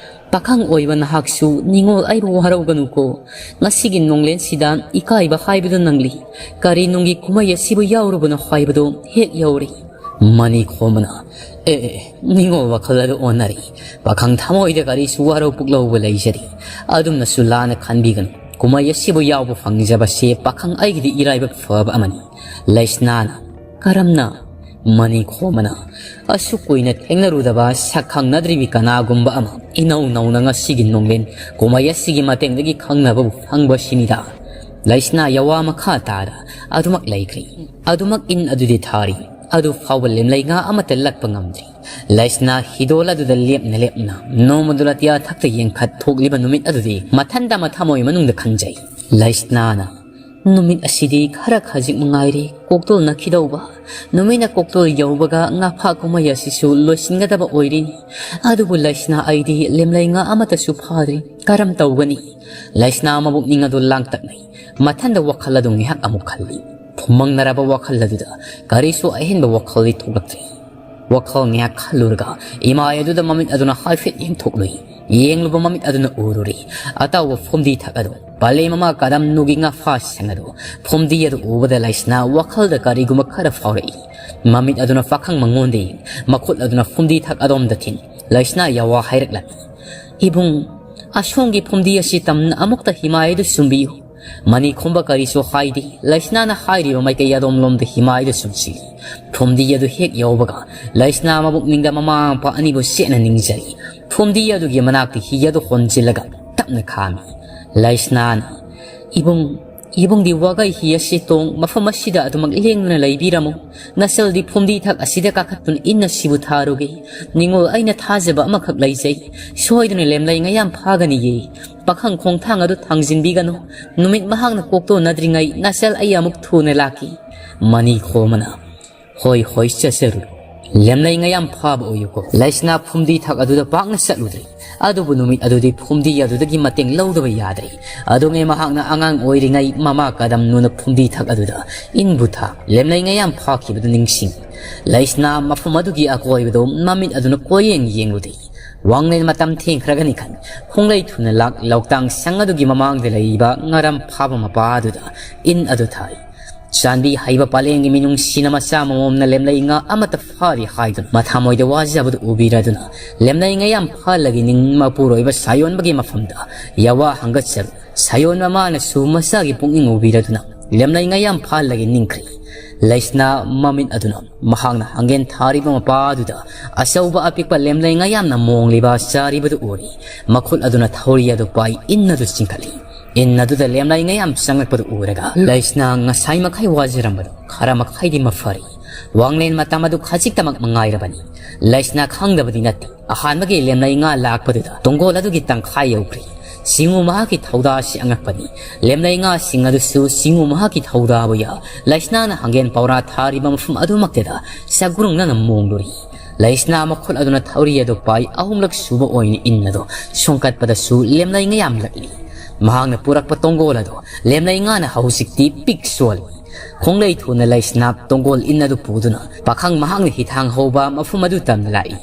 ꯄꯥꯈꯪ ꯑꯣꯏꯕ ꯅꯍꯥꯛꯁꯨ ꯅꯤꯉꯣꯜ ꯑꯩꯕꯨ ꯋꯥꯔꯧꯒꯅꯨꯀꯣ꯫ ꯉꯁꯤꯒꯤ ꯅꯣꯡꯂꯦꯟꯁꯤꯗ ꯏꯀꯥꯏꯕ ꯍꯥꯏꯕꯗꯨ ꯅꯪꯂꯤ꯫ ꯀꯔꯤ ꯅꯨꯡꯒꯤ ꯀꯨꯝꯍꯩ ꯑꯁꯤꯕꯨ ꯌꯥꯎꯔꯨꯕꯅꯣ ꯍꯥꯏꯕꯗꯨ ꯍꯦꯛ ꯌꯧꯔꯦ꯫ ꯃꯅꯤ ꯈꯣꯝꯕꯅ, ꯑꯦ, ꯑꯦ, ꯅꯤꯉꯣꯜ ꯋꯥꯈꯜ ꯑꯗꯨ ꯑꯣꯟꯅꯔꯤ꯫ ꯄꯥꯈꯪ ꯊꯃꯣꯏꯗ ꯀꯔꯤꯁꯨ ꯋꯥꯔꯧ ꯄꯨꯛꯂꯧꯕ ꯂꯩꯖꯔꯤ꯫ ꯑꯗꯨꯝꯅꯁꯨ ꯂꯥꯟꯅ ꯈꯟꯕꯤꯒꯅꯨ꯫ ꯀꯨꯝꯍꯩ ꯑꯁꯤꯕꯨ ꯌꯥꯎꯕ ꯐꯪꯖꯕꯁꯦ ꯄꯥꯈꯪ ꯑꯩꯒꯤꯗꯤ ꯏꯔꯥꯏꯕꯛ ꯐꯕ ꯑꯃꯅꯤ꯫ ꯂꯩꯁꯅꯥꯅ, ꯀꯔꯝꯅ? ꯃꯅꯤ ꯈꯣꯝꯕꯅ, ꯑꯁꯨꯛ ꯀꯨꯏꯅ ꯊꯦꯡꯅꯔꯨꯗꯕ ꯁꯛ ꯈꯪꯅꯗ꯭ꯔꯤꯕꯤ ꯀꯅꯥꯒꯨꯝꯕ ꯑꯃ ꯏꯅꯧ ꯅꯧꯅ ꯉꯁꯤꯒꯤ ꯅꯣꯡꯂꯦꯟ ꯀꯨꯝꯍꯩ ꯑꯁꯤꯒꯤ ꯃꯇꯦꯡꯗꯒꯤ ꯈꯪꯅꯕꯕꯨ ꯐꯪꯕꯁꯤꯅꯤꯗ꯫ ꯂꯩꯁꯅꯥ ꯌꯥꯋꯥ ꯃꯈꯥ ꯇꯥꯔ ꯑꯗꯨꯃꯛ ꯂꯩꯈ꯭ꯔꯦ꯫ ꯑꯗꯨꯃꯛ ꯏꯟ ꯑꯗꯨꯗꯤ ꯊꯥꯔꯤ꯫ ꯑꯗꯨ ꯐꯥꯎꯕ ꯂꯦꯝꯂꯩ ꯉꯥ ꯑꯃꯠꯇ ꯂꯛꯄ ꯉꯝꯗ꯭ꯔꯤ꯫ ꯂꯩꯁꯅꯥ ꯍꯤꯗꯣꯜ ꯑꯗꯨꯗ ꯂꯦꯞꯅ ꯂꯦꯞꯅ ꯅꯣꯡꯃꯗꯨ ꯑꯇꯤꯌꯥ ꯊꯛꯇ ꯌꯦꯡꯈꯠ ꯊꯣꯛꯂꯤꯕ ꯅꯨꯃꯤꯠ ꯑꯗꯨꯗꯤ ꯃꯊꯟꯇ ꯃꯊꯃꯣꯏ ꯃꯅꯨꯡꯗ ꯈꯟꯖꯩ꯫ ꯂꯩꯁꯅꯥꯅ, ꯅꯨꯃꯤꯠ ꯑꯁꯤꯗꯤ ꯈꯔ ꯈꯖꯤꯛ ꯃꯉꯥꯏꯔꯦ ꯀꯣꯛꯇꯣꯜꯅꯈꯤꯗꯧꯕ꯫ ꯅꯨꯃꯤꯠꯅ ꯀꯣꯛꯇꯣꯜ ꯌꯧꯕꯒ ꯉꯥꯐꯥ ꯀꯨꯝꯍꯩ ꯑꯁꯤꯁꯨ ꯂꯣꯏꯁꯤꯟꯒꯗꯕ ꯑꯣꯏꯔꯤꯅꯤ꯫ ꯑꯗꯨꯕꯨ ꯂꯩꯁꯅꯥ, ꯑꯩꯗꯤ ꯂꯦꯝꯂꯩ ꯉꯥ ꯑꯃꯠꯇꯁꯨ ꯐꯥꯗ꯭ꯔꯤ꯫ ꯀꯔꯝ ꯇꯧꯒꯅꯤ? ꯂꯩꯁꯅꯥ ꯃꯕꯨꯛꯅꯤꯡ ꯑꯗꯨ ꯂꯥꯡꯇꯛꯅꯩ꯫ ꯃꯊꯟꯗ ꯋꯥꯈꯜ ꯑꯗꯨ ꯉꯥꯏꯍꯥꯛ ꯑꯃꯨꯛ ꯈꯜꯂꯤ꯫ ꯐꯨꯝꯃꯪꯅꯔꯕ ꯋꯥꯈꯜ ꯑꯗꯨꯗ ꯀꯔꯤꯁꯨ ꯑꯍꯦꯟꯕ ꯋꯥꯈꯜꯗꯤ ꯊꯣꯛꯂꯛꯇ꯭ꯔꯤ꯫ ꯋꯥꯈꯜ ꯉꯥꯏꯍꯥꯛ ꯈꯜꯂꯨꯔꯒ ꯏꯃꯥꯏ ꯑꯗꯨꯗ ꯃꯃꯤꯠ ꯑꯗꯨꯅ ꯍꯥꯏꯐꯦꯠ ꯌꯦꯡꯊꯣꯛꯂꯨꯏ꯫ ꯌꯦꯡꯂꯨꯕ ꯃꯃꯤꯠ ꯑꯗꯨꯅ ꯎꯔꯨꯔꯦ ꯑꯇꯥꯎꯕ ꯐꯨꯝꯗꯤ ꯊꯛ ꯑꯗꯨ꯫ ꯄꯂꯦꯝ ꯑꯃ ꯀꯗꯝꯅꯨꯒꯤ ꯉꯥꯐꯥꯁꯤꯡ ꯑꯗꯨ꯫ ꯐꯨꯝꯗꯤ ꯑꯗꯨ ꯎꯕꯗ ꯂꯩꯁꯅꯥ ꯋꯥꯈꯜꯗ ꯀꯔꯤꯒꯨꯝꯕ ꯈꯔ ꯐꯥꯎꯔꯛꯏ꯫ ꯃꯃꯤꯠ ꯑꯗꯨꯅ ꯄꯥꯈꯪ ꯃꯉꯣꯟꯗ ꯌꯦꯡ, ꯃꯈꯨꯠ ꯑꯗꯨꯅ ꯐꯨꯝꯗꯤ ꯊꯛ ꯑꯗꯣꯝꯗ ꯊꯤꯟ꯫ ꯂꯩꯁꯅꯥ ꯌꯥꯋꯥ ꯍꯥꯏꯔꯛꯂꯝꯃꯤ, ꯏꯕꯨꯡ, ꯑꯁꯣꯝꯒꯤ ꯐꯨꯝꯗꯤ ꯑꯁꯤ ꯇꯝꯅ ꯑꯃꯨꯛꯇ ꯍꯤꯃꯥꯏ ꯑꯗꯨ ꯁꯨꯝꯕꯤꯌꯨ꯫ ꯃꯅꯤ ꯈꯣꯝꯕ ꯀꯔꯤꯁꯨ ꯍꯥꯏꯗꯦ꯫ ꯂꯩꯁꯅꯥꯅ ꯍꯥꯏꯔꯤꯕ ꯃꯥꯏꯀꯩ ꯑꯗꯣꯝꯂꯣꯝꯗ ꯍꯤꯃꯥꯏꯗ ꯁꯨꯝꯁꯤꯜꯂꯤ꯫ ꯐꯨꯝꯗꯤ ꯑꯗꯨ ꯍꯦꯛ ꯌꯧꯕꯒ ꯂꯩꯁꯅꯥ ꯃꯕꯨꯛꯅꯤꯡꯗ ꯃꯃꯥ ꯃꯄꯥ ꯑꯅꯤꯕꯨ ꯆꯦꯠꯅ ꯅꯤꯡꯖꯔꯤ꯫ ꯐꯨꯝꯗꯤ ꯑꯗꯨꯒꯤ ꯃꯅꯥꯛꯇ ꯍꯤ ꯑꯗꯨ ꯍꯣꯟꯖꯤꯜꯂꯒ ꯇꯞꯅ ꯈꯥꯝꯃꯤ꯫ ꯂꯩꯁꯅꯥꯅ, ꯏꯕꯨꯡ, ꯏꯕꯨꯡꯗꯤ ꯋꯥꯒꯩ ꯍꯤ ꯑꯁꯤ ꯇꯣꯡ ꯃꯐꯝ ꯑꯁꯤꯗ ꯑꯗꯨꯃꯛ ꯂꯦꯡꯗꯅ ꯂꯩꯕꯤꯔꯝꯃꯨ꯫ ꯅꯆꯜꯗꯤ ꯐꯨꯝꯗꯤ ꯊꯛ ꯑꯁꯤꯗ ꯀꯥꯈꯠꯇꯨꯅ ꯏꯟ ꯑꯁꯤꯕꯨ ꯊꯥꯔꯨꯒꯦ꯫ ꯅꯤꯡꯉꯣꯜ ꯑꯩꯅ ꯊꯥꯖꯕ ꯑꯃꯈꯛ ꯂꯩꯖꯩ꯫ ꯁꯣꯏꯗꯅ ꯂꯦꯝꯂꯩ ꯉꯥ ꯌꯥꯝ ꯐꯥꯒꯅꯤꯌꯦ꯫ ꯄꯥꯈꯪ ꯈꯣꯡꯊꯥꯡ ꯑꯗꯨ ꯊꯥꯡꯖꯤꯟꯕꯤꯒꯅꯨ꯫ ꯅꯨꯃꯤꯠ ꯃꯍꯥꯛꯅ ꯀꯣꯛꯇꯣꯟꯅꯗ꯭ꯔꯤꯉꯩ ꯅꯆꯜ ꯑꯩ ꯑꯃꯨꯛ ꯊꯨꯅ ꯂꯥꯛꯈꯤ꯫ ꯃꯅꯤ ꯈꯣꯝꯕꯅ, ꯍꯣꯏ, ꯍꯣꯏ, ꯆꯠꯆꯔꯨ꯫ ꯂꯦꯝꯂꯩ ꯉꯥ ꯌꯥꯝ ꯐꯥꯕ ꯑꯣꯏꯌꯨꯀꯣ꯫ ꯂꯩꯁꯅꯥ ꯐꯨꯝꯗꯤ ꯊꯛ ꯑꯗꯨꯗ ꯄꯥꯛꯅ ꯆꯠꯂꯨꯗ꯭ꯔꯤ꯫ ꯑꯗꯨꯕꯨ ꯅꯨꯃꯤꯠ ꯑꯗꯨꯗꯤ ꯐꯨꯝꯗꯤ ꯑꯗꯨꯗꯒꯤ ꯃꯇꯦꯡ ꯂꯧꯗꯕ ꯌꯥꯗ꯭ꯔꯦ꯫ ꯑꯗꯨꯉꯩ ꯃꯍꯥꯛꯅ ꯑꯉꯥꯡ ꯑꯣꯏꯔꯤꯉꯩ ꯃꯃꯥ ꯀꯗꯝꯅꯨꯅ ꯐꯨꯝꯗꯤ ꯊꯛ ꯑꯗꯨꯗ ꯏꯟꯕꯨ ꯊꯥ ꯂꯦꯝꯂꯩ ꯉꯌꯥꯝ ꯐꯥꯈꯤꯕꯗꯨ ꯅꯤꯡꯁꯤꯡ꯫ ꯂꯩꯁꯅꯥ ꯃꯐꯝ ꯑꯗꯨꯒꯤ ꯑꯀꯣꯏꯕꯗꯨ ꯃꯃꯤꯠ ꯑꯗꯨꯅ ꯀꯣꯏꯌꯦꯡ ꯌꯦꯡꯂꯨꯗꯦ꯫ ꯋꯥꯡꯂꯦꯟ ꯃꯇꯝ ꯊꯦꯡꯈ꯭ꯔꯒꯅꯤ ꯈꯟ ꯈꯣꯡꯂꯩ ꯊꯨꯅ ꯂꯥꯛ ꯂꯧꯇꯥꯡ ꯁꯪ ꯑꯗꯨꯒꯤ ꯃꯃꯥꯡꯗ ꯂꯩꯔꯤꯕ ꯉꯔꯝ ꯐꯥꯕ ꯃꯄꯥ ꯑꯗꯨꯗ ꯏꯟ ꯑꯗꯨ ꯊꯥꯏ꯫ ꯆꯥꯟꯕꯤ ꯍꯩꯕ ꯄꯂꯦꯝꯒꯤ ꯃꯤꯅꯨꯡꯁꯤꯅ ꯃꯆꯥ ꯃꯃꯣꯝꯅ ꯂꯦꯝꯂꯩ ꯉꯥ ꯑꯃꯠꯇ ꯐꯥꯔꯤ ꯍꯥꯏꯗꯨꯅ ꯃꯊꯃꯣꯏꯗ ꯋꯥꯖꯕꯗꯨ ꯎꯕꯤꯔꯗꯨꯅ ꯂꯦꯝꯂꯩ ꯉꯌꯥꯝ ꯐꯥꯜꯂꯒꯤ ꯅꯤꯡ ꯃꯄꯨꯔꯣꯏꯕ ꯁꯥꯌꯣꯟꯕꯒꯤ ꯃꯐꯝꯗ ꯌꯥꯋꯥ ꯍꯪꯒꯠꯆꯔꯨ꯫ ꯁꯥꯌꯣꯟꯕ ꯃꯥꯅꯁꯨ ꯃꯆꯥꯒꯤ ꯄꯨꯛꯅꯤꯡ ꯎꯕꯤꯔꯗꯨꯅ ꯂꯦꯝꯂꯩ ꯉꯌꯥꯝ ꯐꯥꯜꯂꯒꯤ ꯅꯤꯡꯈ꯭ꯔꯤ꯫ ꯂꯩꯁꯅꯥ ꯃꯃꯤꯠ ꯑꯗꯨꯅ ꯃꯍꯥꯛꯅ ꯍꯪꯒꯦꯟ ꯊꯥꯔꯤꯕ ꯃꯄꯥ ꯑꯗꯨꯗ ꯑꯆꯧꯕ ꯑꯄꯤꯛꯄ ꯂꯦꯝꯂꯩ ꯉꯌꯥꯝꯅ ꯃꯣꯡꯂꯤꯕ ꯆꯥꯔꯤꯕꯗꯨ ꯎꯔꯤ꯫ ꯃꯈꯨꯠ ꯑꯗꯨꯅ ꯊꯧꯔꯤ ꯑꯗꯨ ꯄꯥꯏ ꯏꯟ ꯑꯗꯨ ꯆꯤꯡꯈꯠꯂꯤ꯫ ꯏꯟ ꯑꯗꯨꯗ ꯂꯦꯝꯂꯩ ꯉꯌꯥꯝ ꯆꯪꯂꯛꯄꯗꯨ ꯎꯔꯒ ꯂꯩꯁꯅꯥ ꯉꯁꯥꯏ ꯃꯈꯩ ꯋꯥꯖꯔꯝꯕꯗꯨ ꯈꯔ ꯃꯈꯩꯗꯤ ꯃꯐꯔꯤ꯫ ꯋꯥꯡꯂꯦꯟ ꯃꯇꯝ ꯑꯗꯨ ꯈꯖꯤꯛꯇꯃꯛ ꯃꯉꯥꯏꯔꯕꯅꯤ꯫ ꯂꯩꯁꯅꯥ ꯈꯪꯗꯕꯗꯤ ꯅꯠꯇꯦ꯫ ꯑꯍꯥꯟꯕꯒꯤ ꯂꯦꯝꯂꯩ ꯉꯥ ꯂꯥꯛꯄꯗꯨꯗ ꯇꯣꯡꯒꯣꯜ ꯑꯗꯨꯒꯤ ꯇꯪꯈꯥꯏ ꯌꯧꯈ꯭ꯔꯤ꯫ ꯁꯤꯡꯉꯨ ꯃꯍꯥꯛꯀꯤ ꯊꯧꯗꯥꯁꯤ ꯑꯉꯛꯄꯅꯤ꯫ ꯂꯦꯝꯂꯩ ꯉꯥꯁꯤꯡ ꯑꯗꯨꯁꯨ ꯁꯤꯡꯉꯨ ꯃꯍꯥꯛꯀꯤ ꯊꯧꯗꯥꯕꯨ ꯌꯥ ꯂꯩꯁꯅꯥꯅ ꯍꯪꯒꯦꯟ ꯄꯧꯔꯥ ꯊꯥꯔꯤꯕ ꯃꯐꯝ ꯑꯗꯨꯃꯛꯇꯗ ꯆꯒꯨꯔꯨꯡꯅꯅ ꯃꯣꯡꯂꯨꯔꯤ꯫ ꯂꯩꯁꯅꯥ ꯃꯈꯨꯠ ꯑꯗꯨꯅ ꯊꯧꯔꯤ ꯑꯗꯨ ꯄꯥꯏ ꯑꯍꯨꯝꯂꯛ ꯁꯨꯕ ꯑꯣꯏꯅ ꯏꯟ ꯑꯗꯨ ꯁꯣꯡꯀꯠꯄꯗꯁꯨ ꯂꯦꯝꯂꯩ ꯉꯌꯥꯝ ꯂꯛꯂꯤ꯫ ꯃꯍꯥꯛꯅ ꯄꯨꯔꯛꯄ ꯇꯣꯡꯒꯣꯜ ꯑꯗꯨ ꯂꯦꯝꯂꯩ ꯉꯥꯅ ꯍꯧꯖꯤꯛꯇꯤ ꯄꯤꯛ ꯁꯣꯜꯂꯤ꯫ ꯈꯣꯡꯂꯩ ꯊꯨꯅ ꯂꯩꯁꯅꯥ ꯇꯣꯡꯒꯣꯜ ꯏꯟ ꯑꯗꯨ ꯄꯨꯗꯨꯅ ꯄꯥꯈꯪ ꯃꯍꯥꯛꯅ ꯍꯤꯊꯥꯡ ꯍꯧꯕ ꯃꯐꯝ ꯑꯗꯨ ꯇꯝꯅ ꯂꯥꯛꯏ꯫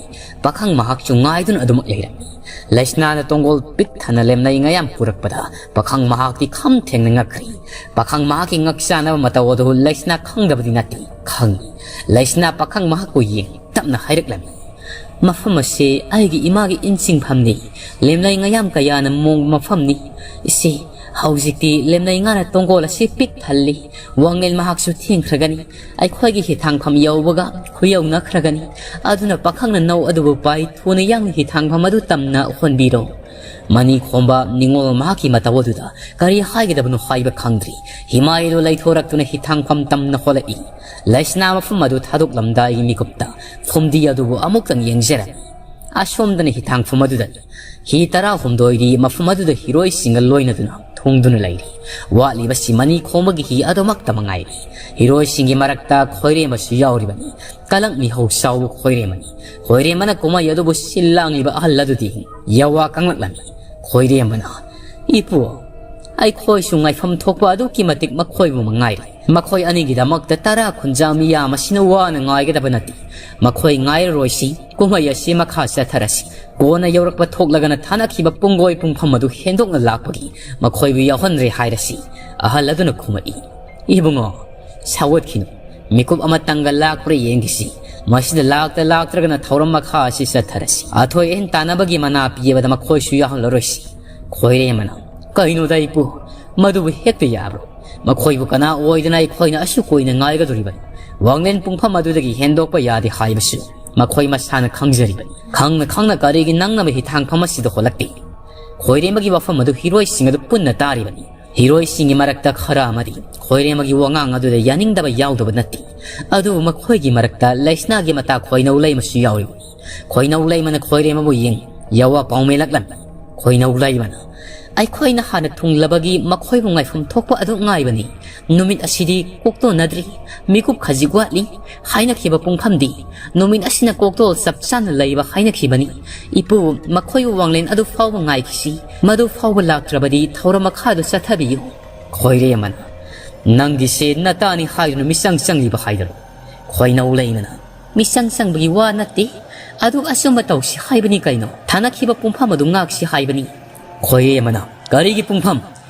ꯄꯥꯈꯪ ꯃꯍꯥꯛꯁꯨ ꯉꯥꯏꯗꯨꯅ ꯑꯗꯨꯃꯛ ꯂꯩꯔꯝꯃꯤ꯫ ꯂꯩꯁꯅꯥꯅ ꯇꯣꯡꯒꯣꯜ ꯄꯤꯛ ꯊꯟꯅ ꯂꯦꯝꯂꯩ ꯉꯌꯥꯝ ꯄꯨꯔꯛꯄꯗ ꯄꯥꯈꯪ ꯃꯍꯥꯛꯇꯤ ꯈꯝ ꯊꯦꯡꯅ ꯉꯛꯈ꯭ꯔꯤ꯫ ꯄꯥꯈꯪ ꯃꯍꯥꯛꯀꯤ ꯉꯛꯆꯥꯅꯕ ꯃꯇꯧ ꯑꯗꯨ ꯂꯩꯁꯅꯥ ꯈꯪꯗꯕꯗꯤ ꯅꯠꯇꯦ, ꯈꯪꯏ꯫ ꯂꯩꯁꯅꯥ ꯄꯥꯈꯪ ꯃꯍꯥꯛꯄꯨ ꯌꯦꯡ ꯇꯞꯅ ꯍꯥꯏꯔꯛꯂꯝꯃꯤ, "ꯃꯐꯝ ꯑꯁꯤ ꯑꯩꯒꯤ ꯏꯃꯥꯒꯤ ꯏꯟꯁꯤꯡꯐꯝꯅꯤ꯫ ꯂꯦꯝꯂꯩ ꯉꯌꯥꯝ ꯀꯌꯥꯅ ꯃꯣꯡꯕ ꯃꯐꯝꯅꯤ꯫ ꯏꯆꯦ, ꯍꯧꯖꯤꯛꯇꯤ ꯂꯦꯝꯂꯩ ꯉꯥꯅ ꯇꯣꯡꯒꯣꯜ ꯑꯁꯤ ꯄꯤꯛ ꯊꯜꯂꯤ꯫ ꯋꯥꯡꯂꯦꯟ ꯃꯍꯥꯛꯁꯨ ꯊꯦꯡꯈ꯭ꯔꯒꯅꯤ꯫ ꯑꯩꯈꯣꯏꯒꯤ ꯍꯤꯊꯥꯡꯐꯝ ꯌꯧꯕꯒ ꯈꯨꯌꯧꯅꯈ꯭ꯔꯒꯅꯤ꯫ ꯑꯗꯨꯅ ꯄꯥꯈꯪꯅ ꯅꯧ ꯑꯗꯨꯕꯨ ꯄꯥꯏ ꯊꯨꯅ ꯌꯥꯡꯅ ꯍꯤꯊꯥꯡꯐꯝ ꯑꯗꯨ ꯇꯝꯅ ꯍꯣꯟꯕꯤꯔꯣ꯫" ꯃꯅꯤ ꯈꯣꯝꯕ ꯅꯤꯉꯣꯜ ꯃꯍꯥꯛꯀꯤ ꯃꯇꯧ ꯑꯗꯨꯗ ꯀꯔꯤ ꯍꯥꯏꯒꯗꯕꯅꯣ ꯍꯥꯏꯕ ꯈꯪꯗ꯭ꯔꯤ꯫ ꯍꯤꯃꯥꯏ ꯑꯗꯨ ꯂꯩꯊꯣꯔꯛꯇꯨꯅ ꯍꯤꯊꯥꯡꯐꯝ ꯇꯝꯅ ꯍꯣꯜꯂꯛꯏ꯫ ꯂꯩꯁꯅꯥ ꯃꯐꯝ ꯑꯗꯨ ꯊꯥꯗꯣꯛꯂꯝꯗꯥꯏꯒꯤ ꯃꯤꯀꯨꯞꯇ ꯐꯨꯝꯗꯤ ꯑꯗꯨꯕꯨ ꯑꯃꯨꯛꯇꯪ ꯌꯦꯡꯖꯔꯝꯃꯤ꯫ ꯑꯁꯣꯝꯗꯅ ꯍꯤꯊꯥꯡꯐꯝ ꯑꯗꯨꯗꯅꯤ꯫ ꯍꯤ ꯇꯔꯥꯍꯨꯝꯗꯣꯏꯗꯤ ꯃꯐꯝ ꯑꯗꯨꯗ ꯍꯤꯔꯣꯏꯁꯤꯡꯒ ꯂꯣꯏꯅꯗꯨꯅ ꯄꯨꯡꯗꯨꯅ ꯂꯩꯔꯤ꯫ ꯋꯥꯠꯂꯤꯕꯁꯤ ꯃꯅꯤ ꯈꯣꯡꯕꯒꯤ ꯍꯤ ꯑꯗꯨꯃꯛꯇ ꯃꯉꯥꯏꯔꯦ꯫ ꯍꯤꯔꯣꯏꯁꯤꯡꯒꯤ ꯃꯔꯛꯇ ꯈꯣꯏꯔꯦꯝꯕꯁꯨ ꯌꯥꯎꯔꯤꯕꯅꯤ꯫ ꯀꯂꯛ ꯃꯤꯍꯧ ꯆꯥꯎꯕ ꯈꯣꯏꯔꯦꯝꯕꯅꯤ꯫ ꯈꯣꯏꯔꯦꯝꯕꯅ ꯀꯨꯝꯍꯩ ꯑꯗꯨꯕꯨ ꯁꯤꯜ ꯂꯥꯡꯂꯤꯕ ꯑꯍꯜ ꯑꯗꯨꯗꯤ ꯌꯥꯋꯥ ꯀꯪꯂꯛꯂꯝꯃꯤ꯫ ꯈꯣꯏꯔꯦꯝꯕꯅ, "ꯏꯄꯨ, ꯑꯩꯈꯣꯏꯁꯨ ꯉꯥꯏꯐꯝ ꯊꯣꯛꯄ ꯑꯗꯨꯛꯀꯤ ꯃꯇꯤꯛ ꯃꯈꯣꯏꯕꯨ ꯃꯉꯥꯏꯔꯦ꯫ ꯃꯈꯣꯏ ꯑꯅꯤꯒꯤꯗꯃꯛꯇ ꯇꯔꯥ ꯈꯨꯟꯖꯥ ꯃꯤꯌꯥꯝ ꯑꯁꯤꯅ ꯋꯥꯅ ꯉꯥꯏꯒꯗꯕ ꯅꯠꯇꯦ꯫ ꯃꯈꯣꯏ ꯉꯥꯏꯔꯔꯣꯏꯁꯤ꯫ ꯀꯨꯝꯍꯩ ꯑꯁꯤ ꯃꯈꯥ ꯆꯠꯊꯔꯁꯤ꯫ ꯀꯣꯟꯅ ꯌꯧꯔꯛꯄ ꯊꯣꯛꯂꯒꯅ ꯊꯥꯅꯈꯤꯕ ꯄꯨꯡꯒꯣꯏ ꯄꯨꯡꯐꯝ ꯑꯗꯨ ꯍꯦꯟꯗꯣꯛꯅ ꯂꯥꯛꯄꯒꯤ ꯃꯈꯣꯏꯕꯨ ꯌꯥꯎꯍꯟꯗ꯭ꯔꯦ ꯍꯥꯏꯔꯁꯤ"꯫ ꯑꯍꯜ ꯑꯗꯨꯅ ꯈꯨꯝꯃꯛꯏ, "ꯏꯕꯨꯡꯉꯣ, ꯁꯥꯎꯒꯠꯈꯤꯅꯨ꯫ ꯃꯤꯀꯨꯞ ꯑꯃꯇꯪꯒ ꯂꯥꯛꯄ꯭ꯔꯥ ꯌꯦꯡꯈꯤꯁꯤ꯫ ꯃꯁꯤꯗ ꯂꯥꯛꯇ ꯂꯥꯛꯇ꯭ꯔꯒꯅ ꯊꯧꯔꯝ ꯃꯈꯥ ꯑꯁꯤ ꯆꯠꯊꯔꯁꯤ꯫ ꯑꯊꯣꯏ ꯑꯍꯦꯟ ꯇꯥꯟꯅꯕꯒꯤ ꯃꯅꯥ ꯄꯤꯕꯗ ꯃꯈꯣꯏꯁꯨ ꯌꯥꯎꯍꯜꯂꯔꯣꯏꯁꯤ"꯫ ꯈꯣꯏꯔꯦꯝꯕꯅ, "ꯀꯩꯅꯣꯗ ꯏꯄꯨ, ꯃꯗꯨꯕꯨ ꯍꯦꯛꯇ ꯌꯥꯕ꯭ꯔꯣ? ꯃꯈꯣꯏꯕꯨ ꯀꯅꯥ ꯑꯣꯏꯗꯅ ꯑꯩꯈꯣꯏꯅ ꯑꯁꯨꯛ ꯀꯨꯏꯅ ꯉꯥꯏꯒꯗꯣꯔꯤꯕꯅꯤ? ꯋꯥꯡꯂꯦꯟ ꯄꯨꯡꯐꯝ ꯑꯗꯨꯗꯒꯤ ꯍꯦꯟꯗꯣꯛꯄ ꯌꯥꯗꯦ ꯍꯥꯏꯕꯁꯨ ꯃꯈꯣꯏ ꯃꯁꯥꯅ ꯈꯪꯖꯔꯤꯕꯅꯤ꯫ ꯈꯪꯅ ꯈꯪꯅ ꯀꯔꯤꯒꯤ ꯅꯪꯅꯕ ꯍꯤꯊꯥꯡꯐꯝ ꯑꯁꯤꯗ ꯍꯣꯜꯂꯛꯇꯦ?" ꯈꯣꯏꯔꯦꯝꯕꯒꯤ ꯋꯥꯐꯝ ꯑꯗꯨ ꯍꯤꯔꯣꯏꯁꯤꯡ ꯑꯗꯨ ꯄꯨꯟꯅ ꯇꯥꯔꯤꯕꯅꯤ꯫ ꯍꯤꯔꯣꯏꯁꯤꯡꯒꯤ ꯃꯔꯛꯇ ꯈꯔ ꯑꯃꯗꯤ ꯈꯣꯏꯔꯦꯝꯕꯒꯤ ꯋꯥꯉꯥꯡ ꯑꯗꯨꯗ ꯌꯥꯅꯤꯡꯗꯕ ꯌꯥꯎꯗꯕ ꯅꯠꯇꯦ꯫ ꯑꯗꯨꯕꯨ ꯃꯈꯣꯏꯒꯤ ꯃꯔꯛꯇ ꯂꯩꯁꯅꯥꯒꯤ ꯃꯇꯥ ꯈꯣꯏꯅꯧ ꯂꯩꯃꯁꯨ ꯌꯥꯎꯔꯤꯕꯅꯤ꯫ ꯈꯣꯏꯅꯧ ꯂꯩꯃꯅ ꯈꯣꯏꯔꯦꯝꯕꯕꯨ ꯌꯦꯡ ꯌꯥꯋꯥ ꯄꯥꯎꯃꯦꯂꯛꯂꯝꯃꯤ꯫ ꯈꯣꯏꯅꯧ ꯂꯩꯃꯅ, "ꯑꯩꯈꯣꯏꯅ ꯍꯥꯟꯅ ꯊꯨꯡꯂꯕꯒꯤ ꯃꯈꯣꯏꯕꯨ ꯉꯥꯏꯐꯝ ꯊꯣꯛꯄ ꯑꯗꯨ ꯉꯥꯏꯕꯅꯤ꯫ ꯅꯨꯃꯤꯠ ꯑꯁꯤꯗꯤ ꯀꯣꯛꯇꯣꯟꯅꯗ꯭ꯔꯤ꯫ ꯃꯤꯀꯨꯞ ꯈꯖꯤꯛ ꯋꯥꯠꯂꯤ꯫ ꯍꯥꯏꯅꯈꯤꯕ ꯄꯨꯡꯐꯝꯗꯤ ꯅꯨꯃꯤꯠ ꯑꯁꯤꯅ ꯀꯣꯛꯇꯣꯜ ꯆꯞ ꯆꯥꯅ ꯂꯩꯕ ꯍꯥꯏꯅꯈꯤꯕꯅꯤ꯫ ꯏꯄꯨ, ꯃꯈꯣꯏꯕꯨ ꯋꯥꯡꯂꯦꯟ ꯑꯗꯨ ꯐꯥꯎꯕ ꯉꯥꯏꯈꯤꯁꯤ꯫ ꯃꯗꯨ ꯐꯥꯎꯕ ꯂꯥꯛꯇ꯭ꯔꯕꯗꯤ ꯊꯧꯔꯝ ꯃꯈꯥꯗꯨ ꯆꯠꯊꯕꯤꯌꯨ"꯫ ꯈꯣꯏꯔꯦꯝꯕꯅ, "ꯅꯪꯒꯤꯁꯦ ꯅꯇꯥꯅꯤ ꯍꯥꯏꯗꯨꯅ ꯃꯤꯆꯪ ꯆꯪꯂꯤꯕ ꯍꯥꯏꯗꯔꯣ?" ꯈꯣꯏꯅꯧ ꯂꯩꯃꯅ, "ꯃꯤꯆꯪ ꯆꯪꯕꯒꯤ ꯋꯥ ꯅꯠꯇꯦ꯫ ꯑꯗꯨ ꯑꯆꯨꯝꯕ ꯇꯧꯁꯤ ꯍꯥꯏꯕꯅꯤ ꯀꯩꯅꯣ? ꯊꯥꯅꯈꯤꯕ ꯄꯨꯡꯐꯝ ꯑꯗꯨ ꯉꯥꯛꯁꯤ ꯍꯥꯏꯕꯅꯤ"꯫ ꯈꯣꯏꯔꯦꯝꯕꯅ, "ꯀꯔꯤꯒꯤ ꯄꯨꯡꯐꯝ?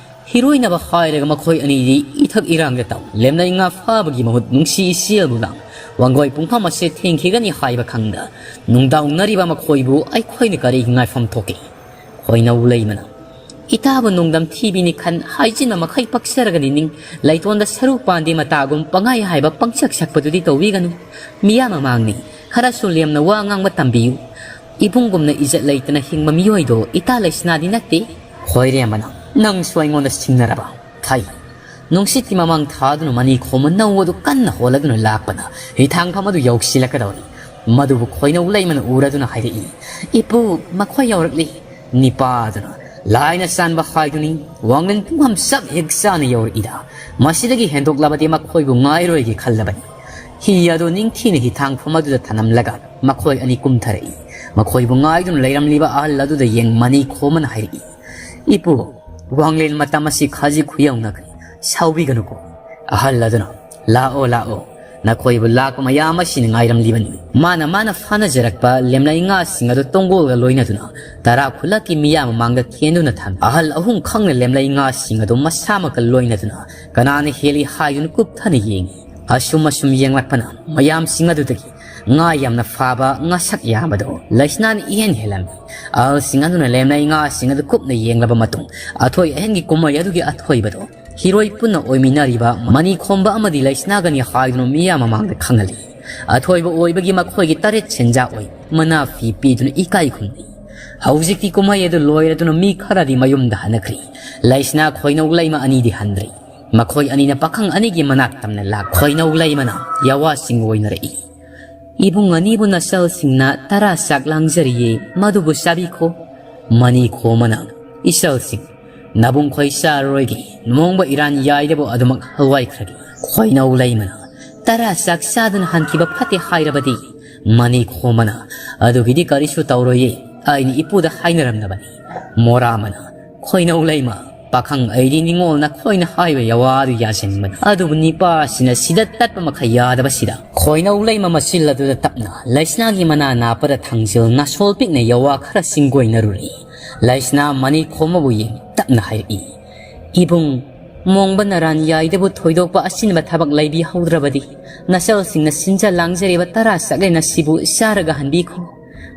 ꯍꯤꯔꯣꯏꯅꯕ ꯍꯥꯏꯔꯒ ꯃꯈꯣꯏ ꯑꯅꯤꯗꯤ ꯏꯊꯛ ꯏꯔꯥꯡꯗ ꯇꯥꯎ꯫ ꯂꯦꯝꯅꯩ ꯉꯥ ꯐꯥꯕꯒꯤ ꯃꯍꯨꯠ ꯅꯨꯡꯁꯤ ꯏꯆꯦꯜꯕꯨ ꯂꯥꯡ꯫ ꯋꯥꯡꯒꯣꯏ ꯄꯨꯡꯐꯝ ꯑꯁꯦ ꯊꯦꯡꯈꯤꯒꯅꯤ ꯍꯥꯏꯕ ꯈꯪꯗ ꯅꯨꯡꯗꯥꯡꯅꯔꯤꯕ ꯃꯈꯣꯏꯕꯨ ꯑꯩꯈꯣꯏꯅ ꯀꯔꯤꯒꯤ ꯉꯥꯏꯐꯝ ꯊꯣꯛꯀꯦ?" ꯈꯣꯏꯅꯧ ꯂꯩꯃꯅ, "ꯏꯇꯥꯕꯨ ꯅꯣꯡꯗꯝ ꯊꯤꯕꯤꯅꯤ ꯈꯟ ꯍꯥꯏꯖꯤꯟꯕ ꯃꯈꯩ ꯄꯛꯆꯔꯒꯅꯤ ꯅꯤꯡ꯫ ꯂꯩꯇꯣꯟꯗ ꯁꯔꯨ ꯄꯥꯟꯗꯦ ꯃꯇꯥꯒꯨꯝ ꯄꯪꯍꯥꯏ ꯍꯥꯏꯕ ꯄꯪꯁꯛ ꯁꯛꯄꯗꯨꯗꯤ ꯇꯧꯕꯤꯒꯅꯨ꯫ ꯃꯤꯌꯥꯝ ꯃꯃꯥꯡꯅꯤ, ꯈꯔꯁꯨ ꯂꯦꯝꯅ ꯋꯥ ꯉꯥꯡꯕ ꯇꯝꯕꯤꯌꯨ꯫ ꯏꯕꯨꯡꯒꯨꯝꯅ ꯏꯖꯠ ꯂꯩꯇꯅ ꯍꯤꯡꯕ ꯃꯤꯑꯣꯏꯗꯣ ꯏꯇꯥ ꯂꯩꯁꯅꯥꯗꯤ ꯅꯠꯇꯦ"꯫ ꯈꯣꯏꯔꯦꯝꯕꯅ, "ꯅꯪꯁꯨ ꯑꯩꯉꯣꯟꯗ ꯁꯤꯡꯅꯔꯕ? ꯐꯩ꯫ ꯅꯨꯡꯁꯤꯠꯀꯤ ꯃꯃꯥꯡ ꯊꯥꯗꯨꯅ ꯃꯅꯤ ꯈꯣꯝꯕ ꯅꯧ ꯑꯗꯨ ꯀꯟꯅ ꯍꯣꯜꯂꯗꯨꯅ ꯂꯥꯛꯄꯅ ꯍꯤꯊꯥꯡꯐꯝ ꯑꯗꯨ ꯌꯧꯁꯤꯜꯂꯛꯀꯗꯧꯔꯤ"꯫ ꯃꯗꯨꯕꯨ ꯈꯣꯏꯅꯧ ꯂꯩꯃꯅ ꯎꯔꯗꯨꯅ ꯍꯥꯏꯔꯛꯏ, "ꯏꯄꯨ, ꯃꯈꯣꯏ ꯌꯧꯔꯛꯂꯤ"꯫ ꯅꯤꯄꯥꯗꯨꯅ, ꯂꯥꯏꯅ ꯆꯥꯟꯕ ꯍꯥꯏꯗꯨꯅꯤ, ꯋꯥꯡꯂꯦꯟ ꯄꯨꯡꯐꯝ ꯆꯞ ꯍꯦꯛ ꯆꯥꯅ ꯌꯧꯔꯛꯏꯗ꯫ ꯃꯁꯤꯗꯒꯤ ꯍꯦꯟꯗꯣꯛꯂꯕꯗꯤ ꯃꯈꯣꯏꯕꯨ ꯉꯥꯏꯔꯣꯏꯒꯦ ꯈꯜꯂꯕꯅꯤ꯫ ꯍꯤ ꯑꯗꯨ ꯅꯤꯡꯊꯤꯅ ꯍꯤꯊꯥꯡꯐꯝ ꯑꯗꯨꯗ ꯊꯅꯝꯂꯒ ꯃꯈꯣꯏ ꯑꯅꯤ ꯀꯨꯝꯊꯔꯛꯏ꯫ ꯃꯈꯣꯏꯕꯨ ꯉꯥꯏꯗꯨꯅ ꯂꯩꯔꯝꯂꯤꯕ ꯑꯍꯜ ꯑꯗꯨꯗ ꯌꯦꯡ ꯃꯅꯤ ꯈꯣꯝꯕꯅ ꯍꯥꯏꯔꯛꯏ, "ꯏꯄꯨ, ꯋꯥꯡꯂꯦꯟ ꯃꯇꯝ ꯑꯁꯤ ꯈꯖꯤꯛ ꯈꯨꯌꯧꯅꯈ꯭ꯔꯦ, ꯁꯥꯎꯕꯤꯒꯅꯨꯀꯣ꯫" ꯑꯍꯜ ꯑꯗꯨꯅ, "ꯂꯥꯛꯑꯣ, ꯂꯥꯛꯑꯣ, ꯅꯈꯣꯏꯕꯨ ꯂꯥꯛꯄ ꯃꯌꯥꯝ ꯑꯁꯤꯅ ꯉꯥꯏꯔꯝꯂꯤꯕꯅꯤ꯫" ꯃꯥꯅ, ꯃꯥꯅ ꯐꯥꯅꯖꯔꯛꯄ ꯂꯦꯝꯂꯩ ꯉꯥꯁꯤꯡ ꯑꯗꯨ ꯇꯣꯡꯒꯣꯜꯒ ꯂꯣꯏꯅꯗꯨꯅ ꯇꯔꯥ ꯈꯨꯜꯂꯛꯀꯤ ꯃꯤꯌꯥꯝ ꯃꯃꯥꯡꯗ ꯊꯦꯟꯗꯨꯅ ꯊꯝꯃꯤ꯫ ꯑꯍꯜ ꯑꯍꯨꯝ ꯈꯪꯅ ꯂꯦꯝꯂꯩ ꯉꯥꯁꯤꯡ ꯑꯗꯨ ꯃꯁꯥꯃꯛꯀ ꯂꯣꯏꯅꯗꯨꯅ ꯀꯅꯥꯅ ꯍꯦꯜꯂꯤ ꯍꯥꯏꯗꯨꯅ ꯀꯨꯞꯊꯅ ꯌꯦꯡꯉꯤ꯫ ꯑꯁꯨꯝ ꯑꯁꯨꯝ ꯌꯦꯡꯂꯛꯄꯅ ꯃꯌꯥꯝꯁꯤꯡ ꯑꯗꯨꯗꯒꯤ ꯉꯥ ꯌꯥꯝꯅ ꯐꯥꯕ, ꯉꯥꯁꯛ ꯌꯥꯕꯗꯣ ꯂꯩꯁꯅꯥꯅ ꯏꯍꯦꯟ ꯍꯦꯜꯂꯝꯃꯤ꯫ ꯑꯍꯜꯁꯤꯡ ꯑꯗꯨꯅ ꯂꯦꯝꯂꯩ ꯉꯥꯁꯤꯡ ꯑꯗꯨ ꯀꯨꯞꯅ ꯌꯦꯡꯂꯕ ꯃꯇꯨꯡ, ꯑꯊꯣꯏ ꯑꯍꯦꯟꯒꯤ ꯀꯨꯝꯍꯩ ꯑꯗꯨꯒꯤ ꯑꯊꯣꯏꯕꯗꯣ ꯍꯤꯔꯣꯏ ꯄꯨꯟꯅ ꯑꯣꯏꯃꯤꯟꯅꯔꯤꯕ ꯃꯅꯤ ꯈꯣꯝꯕ ꯑꯃꯗꯤ ꯂꯩꯁꯅꯥꯒꯅꯤ ꯍꯥꯏꯗꯨꯅ ꯃꯤꯌꯥꯝ ꯃꯃꯥꯡꯗ ꯈꯪꯍꯜꯂꯤ꯫ ꯑꯊꯣꯏꯕ ꯑꯣꯏꯕꯒꯤ ꯃꯈꯣꯏꯒꯤ ꯇꯔꯦꯠ ꯁꯦꯟꯖꯥ ꯑꯣꯏ ꯃꯅꯥ ꯐꯤ ꯄꯤꯗꯨꯅ ꯏꯀꯥꯏ ꯈꯨꯝꯅꯩ꯫ ꯍꯧꯖꯤꯛꯇꯤ ꯀꯨꯝꯍꯩ ꯑꯗꯨ ꯂꯣꯏꯔꯗꯨꯅ ꯃꯤ ꯈꯔꯗꯤ ꯃꯌꯨꯝꯗ ꯍꯟꯅꯈ꯭ꯔꯤ꯫ ꯂꯩꯁꯅꯥ ꯈꯣꯏꯅꯧ ꯂꯩꯃ ꯑꯅꯤꯗꯤ ꯍꯟꯗ꯭ꯔꯤ꯫ ꯃꯈꯣꯏ ꯑꯅꯤꯅ ꯄꯥꯈꯪ ꯑꯅꯤꯒꯤ ꯃꯅꯥꯛ ꯇꯝꯅ ꯂꯥꯛ꯫ ꯈꯣꯏꯅꯧ ꯂꯩꯃꯅ ꯌꯥꯋꯥꯁꯤꯡ ꯑꯣꯏꯅꯔꯛꯏ꯫ "ꯏꯕꯨꯡ ꯑꯅꯤꯕꯨ ꯅꯆꯜꯁꯤꯡꯅ ꯇꯔꯥ ꯆꯥꯛ ꯂꯥꯡꯖꯔꯤꯌꯦ, ꯃꯗꯨꯕꯨ ꯆꯥꯕꯤꯈꯣ꯫" ꯃꯅꯤ ꯈꯣꯝꯕꯅ, "ꯏꯆꯜꯁꯤꯡ, ꯅꯕꯨꯡ ꯈꯣꯏ ꯆꯥꯔꯔꯣꯏꯒꯦ, ꯃꯣꯡꯕ ꯏꯔꯥꯟ ꯌꯥꯏꯗꯕꯨ ꯑꯗꯨꯃꯛ ꯍꯜꯋꯥꯏꯈ꯭ꯔꯒꯦ꯫" ꯈꯣꯏꯅꯧ ꯂꯩꯃꯅ, "ꯇꯔꯥ ꯆꯥꯛ ꯆꯥꯗꯨꯅ ꯍꯟꯈꯤꯕ ꯐꯠꯇꯦ ꯍꯥꯏꯔꯕꯗꯤ?" ꯃꯅꯤ ꯈꯣꯝꯕꯅ, "ꯑꯗꯨꯒꯤꯗꯤ ꯀꯔꯤꯁꯨ ꯇꯧꯔꯣꯏꯌꯦ, ꯑꯩꯅ ꯏꯄꯨꯗ ꯍꯥꯏꯅꯔꯝꯂꯕꯅꯤ꯫" ꯃꯣꯔꯥꯃꯅ, "ꯈꯣꯏꯅꯧ ꯂꯩꯃ, ꯄꯥꯈꯪ ꯑꯩꯗꯤ ꯅꯤꯡꯉꯣꯜ ꯅꯈꯣꯏꯅ ꯍꯥꯏꯕ ꯌꯥꯋꯥꯗꯨ ꯌꯥꯁꯤꯟꯕꯅꯤ, ꯑꯗꯨꯕꯨ ꯅꯤꯄꯥꯁꯤꯅ ꯁꯤꯗ ꯇꯠꯄ ꯃꯈꯩ ꯌꯥꯗꯕꯁꯤꯗ꯫" ꯈꯣꯏꯅꯧ ꯂꯩꯃ ꯃꯆꯤꯜ ꯑꯗꯨꯗ ꯇꯞꯅ ꯂꯩꯁꯅꯥꯒꯤ ꯃꯅꯥ ꯅꯥꯞꯄꯗ ꯊꯥꯡꯖꯤꯜ ꯅꯥꯁꯣꯜ ꯄꯤꯛꯅ ꯌꯥꯋꯥ ꯈꯔ ꯆꯤꯡꯒꯣꯏꯅꯔꯨꯔꯦ꯫ ꯂꯩꯁꯅꯥ ꯃꯅꯤ ꯈꯣꯝꯕꯕꯨ ꯌꯦꯡ ꯇꯞꯅ ꯍꯥꯏꯔꯛꯏ, "ꯏꯕꯨꯡ, ꯃꯣꯡꯕ ꯅꯔꯥꯟ ꯌꯥꯏꯗꯕꯨ ꯊꯣꯏꯗꯣꯛꯄ ꯑꯁꯤꯟꯕ ꯊꯕꯛ ꯂꯩꯕꯤꯍꯧꯗ꯭ꯔꯕꯗꯤ ꯅꯆꯜꯁꯤꯡꯅ ꯁꯤꯟꯖ ꯂꯥꯡꯖꯔꯤꯕ ꯇꯔꯥ ꯆꯥꯛꯂꯦꯟ ꯑꯁꯤꯕꯨ ꯆꯥꯔꯒ ꯍꯟꯕꯤꯈꯣ꯫"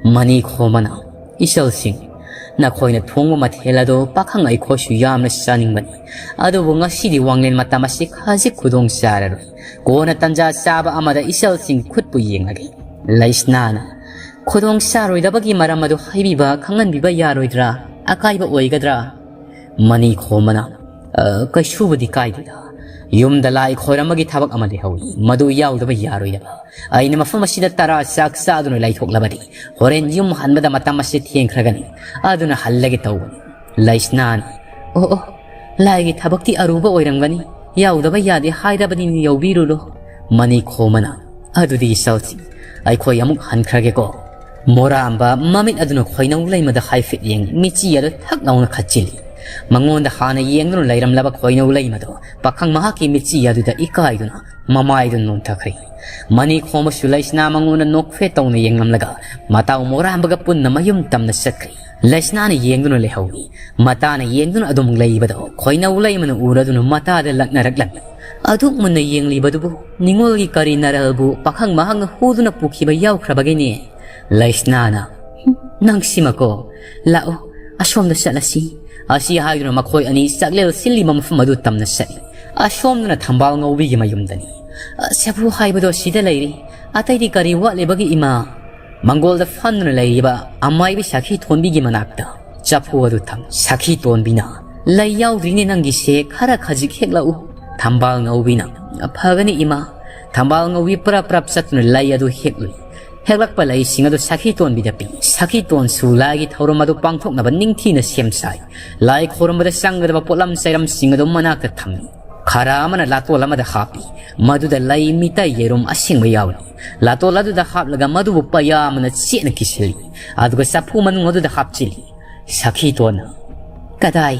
ꯃꯅꯤ ꯈꯣꯝꯕꯅ, "ꯏꯆꯜꯁꯤꯡ, ꯅꯈꯣꯏꯅ ꯊꯣꯡꯕ ꯃꯊꯦꯜ ꯑꯗꯨ ꯄꯥꯈꯪ ꯑꯩꯈꯣꯏꯁꯨ ꯌꯥꯝꯅ ꯆꯥꯅꯤꯡꯕꯅꯤ꯫ ꯑꯗꯨꯕꯨ ꯉꯁꯤꯗꯤ ꯋꯥꯡꯂꯦꯟ ꯃꯇꯝ ꯑꯁꯤ ꯈꯖꯤꯛ ꯈꯨꯗꯣꯡ ꯆꯥꯔꯔꯣꯏ꯫ ꯀꯣꯟꯅ ꯇꯟꯖꯥ ꯆꯥꯕ ꯑꯃꯗ ꯏꯆꯜꯁꯤꯡ ꯈꯨꯠꯄꯨ ꯌꯦꯡꯂꯒꯦ꯫" ꯂꯩꯁꯅꯥꯅ, "ꯈꯨꯗꯣꯡ ꯆꯥꯔꯣꯏꯗꯕꯒꯤ ꯃꯔꯝ ꯑꯗꯨ ꯍꯥꯏꯕꯤꯕ, ꯈꯪꯍꯟꯕꯤꯕ ꯌꯥꯔꯣꯏꯗ꯭ꯔꯥ? ꯑꯀꯥꯏꯕ ꯑꯣꯏꯒꯗ꯭ꯔꯥ?" ꯃꯅꯤ ꯈꯣꯝꯕꯅ, "ꯑ, ꯀꯩꯁꯨꯕꯨꯗꯤ ꯀꯥꯏꯗꯦꯗ꯫ ꯌꯨꯝꯗ ꯂꯥꯏ ꯈꯣꯏꯔꯝꯕꯒꯤ ꯊꯕꯛ ꯑꯃ ꯂꯩꯍꯧꯏ, ꯃꯗꯨ ꯌꯥꯎꯗꯕ ꯌꯥꯔꯣꯏꯗꯕ꯫ ꯑꯩꯅ ꯃꯐꯝ ꯑꯁꯤꯗ ꯇꯔꯥ ꯆꯥꯛ ꯆꯥꯗꯨꯅ ꯂꯩꯊꯣꯛꯂꯕꯗꯤ ꯍꯣꯔꯦꯟ ꯌꯨꯝ ꯍꯟꯕꯗ ꯃꯇꯝ ꯑꯁꯤ ꯊꯦꯡꯈ꯭ꯔꯒꯅꯤ, ꯑꯗꯨꯅ ꯍꯜꯂꯒꯦ ꯇꯧꯕꯅꯤ꯫" ꯂꯩꯁꯅꯥꯅ, "ꯑꯣ ꯑꯣ, ꯂꯥꯏꯒꯤ ꯊꯕꯛꯇꯤ ꯑꯔꯨꯕ ꯑꯣꯏꯔꯝꯒꯅꯤ, ꯌꯥꯎꯗꯕ ꯌꯥꯗꯦ ꯍꯥꯏꯔꯕꯅꯤꯅ ꯌꯥꯎꯕꯤꯔꯨꯔꯣ꯫" ꯃꯅꯤꯈꯣꯝꯕꯅ, "ꯑꯗꯨꯗꯤ ꯏꯆꯜꯁꯤ, ꯑꯩꯈꯣꯏ ꯑꯃꯨꯛ ꯍꯟꯈ꯭ꯔꯒꯦꯀꯣ꯫" ꯃꯣꯔꯥꯝꯕ ꯃꯃꯤꯠ ꯑꯗꯨꯅ ꯈꯣꯏꯅꯧ ꯂꯩꯃꯗ ꯍꯥꯏꯐꯦꯠ ꯌꯦꯡ, ꯃꯤꯠꯆꯤ ꯑꯗꯨ ꯊꯛ ꯂꯥꯎꯅ ꯈꯠꯆꯤꯜꯂꯤ꯫ ꯃꯉꯣꯟꯗ ꯍꯥꯟꯅ ꯌꯦꯡꯗꯨꯅ ꯂꯩꯔꯝꯂꯕ ꯈꯣꯏꯅꯧ ꯂꯩꯃꯗꯣ ꯄꯥꯈꯪ ꯃꯍꯥꯛꯀꯤ ꯃꯤꯠꯆꯤ ꯑꯗꯨꯗ ꯏꯀꯥꯏꯗꯨꯅ ꯃꯃꯥꯏꯗꯨ ꯅꯣꯟꯊꯈ꯭ꯔꯦ꯫ ꯃꯅꯤꯈꯣꯝꯕꯁꯨ ꯂꯩꯁꯅꯥ ꯃꯉꯣꯟꯗ ꯅꯣꯛꯐꯦꯠ ꯇꯧꯅ ꯌꯦꯡꯂꯝꯂꯒ ꯃꯇꯥꯎ ꯃꯣꯔꯥꯝꯕꯒ ꯄꯨꯟꯅ ꯃꯌꯨꯝ ꯇꯝꯅ ꯆꯠꯈ꯭ꯔꯦ꯫ ꯂꯩꯁꯅꯥꯅ ꯌꯦꯡꯗꯨꯅ ꯂꯩꯍꯧꯏ꯫ ꯃꯇꯥꯅ ꯌꯦꯡꯗꯨꯅ ꯑꯗꯨꯝ ꯂꯩꯕꯗꯣ ꯈꯣꯏꯅꯧ ꯂꯩꯃꯅ ꯎꯔꯗꯨꯅ ꯃꯇꯥꯗ ꯂꯛꯅꯔꯛꯂꯝꯃꯤ꯫ "ꯑꯗꯨꯛ ꯃꯨꯟꯅ ꯌꯦꯡꯂꯤꯕꯗꯨꯕꯨ ꯅꯤꯉꯣꯜꯒꯤ ꯀꯔꯤ ꯅꯔꯜꯕꯨ ꯄꯥꯈꯪ ꯃꯍꯥꯛꯅ ꯍꯨꯗꯨꯅ ꯄꯨꯈꯤꯕ ꯌꯥꯎꯈ꯭ꯔꯕꯒꯤꯅꯦ?" ꯂꯩꯁꯅꯥꯅ, "ꯅꯪꯁꯤꯃꯀꯣ, ꯂꯥꯛꯑꯣ, ꯑꯁꯣꯝꯗ ꯆꯠꯂꯁꯤ꯫" ꯑꯁꯤ ꯍꯥꯏꯗꯨꯅ ꯃꯈꯣꯏ ꯑꯅꯤ ꯆꯥꯛꯂꯦꯜ ꯁꯤꯜꯂꯤꯕ ꯃꯐꯝ ꯑꯗꯨ ꯇꯝꯅ ꯆꯠꯂꯤ꯫ ꯑꯁꯣꯝꯗꯅ ꯊꯝꯕꯥꯜ ꯉꯧꯕꯤꯒꯤ ꯃꯌꯨꯝꯗꯅꯤ꯫ "ꯆꯐꯨ ꯍꯥꯏꯕꯗꯣ ꯁꯤꯗ ꯂꯩꯔꯤ, ꯑꯇꯩꯗꯤ ꯀꯔꯤ ꯋꯥꯠꯂꯤꯕꯒꯦ ꯏꯃꯥ?" ꯃꯪꯒꯣꯜꯗ ꯐꯝꯗꯨꯅ ꯂꯩꯔꯤꯕ ꯑꯃꯥꯏꯕꯤ ꯁꯈꯤ ꯊꯣꯟꯕꯤꯒꯤ ꯃꯅꯥꯛꯇ ꯆꯐꯨ ꯑꯗꯨ ꯊꯝ꯫ ꯁꯈꯤ ꯇꯣꯟꯕꯤꯅ, "ꯂꯩ ꯌꯥꯎꯗ꯭ꯔꯤꯅꯦ ꯅꯪꯒꯤꯁꯦ, ꯈꯔ ꯈꯖꯤꯛ ꯍꯦꯛꯂꯛꯎ꯫" ꯊꯝꯕꯥꯜ ꯉꯧꯕꯤꯅ, "ꯐꯒꯅꯤ ꯏꯃꯥ꯫" ꯊꯝꯕꯥꯜ ꯉꯧꯕꯤ ꯄ꯭ꯔꯞ ꯄ꯭ꯔꯞ ꯆꯠꯇꯨꯅ ꯂꯩ ꯑꯗꯨ ꯍꯦꯛꯂꯨꯏ꯫ ꯍꯦꯛꯂꯛꯄ ꯂꯩꯁꯤꯡ ꯑꯗꯨ ꯁꯈꯤ ꯇꯣꯟꯕꯤꯗ ꯄꯤ꯫ ꯁꯈꯤ ꯇꯣꯟꯁꯨ ꯂꯥꯏꯒꯤ ꯊꯧꯔꯝ ꯑꯗꯨ ꯄꯥꯡꯊꯣꯛꯅꯕ ꯅꯤꯡꯊꯤꯅ ꯁꯦꯝ ꯁꯥꯏ꯫ ꯂꯥꯏ ꯈꯣꯏꯔꯝꯕꯗ ꯆꯪꯒꯗꯕ ꯄꯣꯠꯂꯝ ꯆꯩꯔꯝꯁꯤꯡ ꯑꯗꯨ ꯃꯅꯥꯛꯇ ꯊꯝꯃꯤ꯫ ꯈꯔ ꯑꯃꯅ ꯂꯥꯇꯣꯜ ꯑꯃꯗ ꯍꯥꯞꯄꯤ꯫ ꯃꯗꯨꯗ ꯂꯩ, ꯃꯤꯇꯩ ꯌꯦꯔꯨꯝ ꯑꯁꯦꯡꯕ ꯌꯥꯎꯔꯤ꯫ ꯂꯥꯇꯣꯜ ꯑꯗꯨꯗ ꯍꯥꯞꯂꯒ ꯃꯗꯨꯕꯨ ꯄꯩꯌꯥ ꯑꯃꯅ ꯆꯦꯠꯅ ꯀꯤꯁꯤꯜꯂꯤ꯫ ꯑꯗꯨꯒ ꯆꯐꯨ ꯃꯅꯨꯡ ꯑꯗꯨꯗ ꯍꯥꯞꯆꯤꯜꯂꯤ꯫ ꯁꯈꯤꯇꯣꯟꯅ, "ꯀꯗꯥꯏ?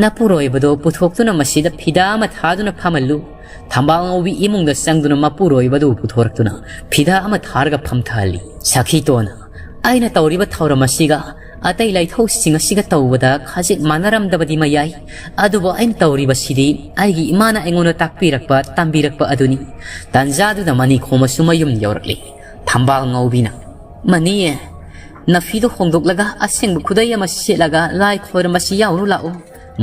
ꯅꯄꯨꯔꯣꯏꯕꯗꯣ ꯄꯨꯊꯣꯛꯇꯨꯅ ꯃꯁꯤꯗ ꯐꯤꯗꯥ ꯑꯃ ꯊꯥꯗꯨꯅ ꯐꯝꯍꯜꯂꯨ꯫" ꯊꯝꯕꯥꯜ ꯉꯧꯕꯤ ꯏꯃꯨꯡꯗ ꯆꯪꯗꯨꯅ ꯃꯄꯨꯔꯣꯏꯕꯗꯨ ꯄꯨꯊꯣꯔꯛꯇꯨꯅ ꯐꯤꯗꯥ ꯑꯃ ꯊꯥꯔꯒ ꯐꯝꯊꯍꯜꯂꯤ꯫ ꯁꯈꯤꯇꯣꯟꯅ, "ꯑꯩꯅ ꯇꯧꯔꯤꯕ ꯊꯧꯔꯝ ꯑꯁꯤꯒ ꯑꯇꯩ ꯂꯥꯏꯊꯧꯁꯤꯡ ꯑꯁꯤꯒ ꯇꯧꯕꯗ ꯈꯖꯤꯛ ꯃꯥꯟꯅꯔꯝꯗꯕꯗꯤ ꯃꯌꯥꯏ, ꯑꯗꯨꯕꯨ ꯑꯩꯅ ꯇꯧꯔꯤꯕꯁꯤꯗꯤ ꯑꯩꯒꯤ ꯏꯃꯥꯅ ꯑꯩꯉꯣꯟꯗ ꯇꯥꯛꯄꯤꯔꯛꯄ, ꯇꯝꯕꯤꯔꯛꯄ ꯑꯗꯨꯅꯤ꯫" ꯇꯥꯟꯖꯥꯗꯨꯗ ꯃꯅꯤꯈꯣꯝꯕꯁꯨ ꯃꯌꯨꯝ ꯌꯧꯔꯛꯂꯤ꯫ ꯊꯝꯕꯥꯜ ꯉꯧꯕꯤꯅ, "ꯃꯅꯤ, ꯅꯐꯤꯗꯨ ꯍꯣꯡꯗꯣꯛꯂꯒ ꯑꯁꯦꯡꯕ ꯈꯨꯗꯩ ꯑꯃ ꯁꯦꯠꯂꯒ ꯂꯥꯏ ꯈꯣꯏꯔꯝꯕꯁꯤ ꯌꯥꯎꯔꯨ ꯂꯥꯛꯎ꯫"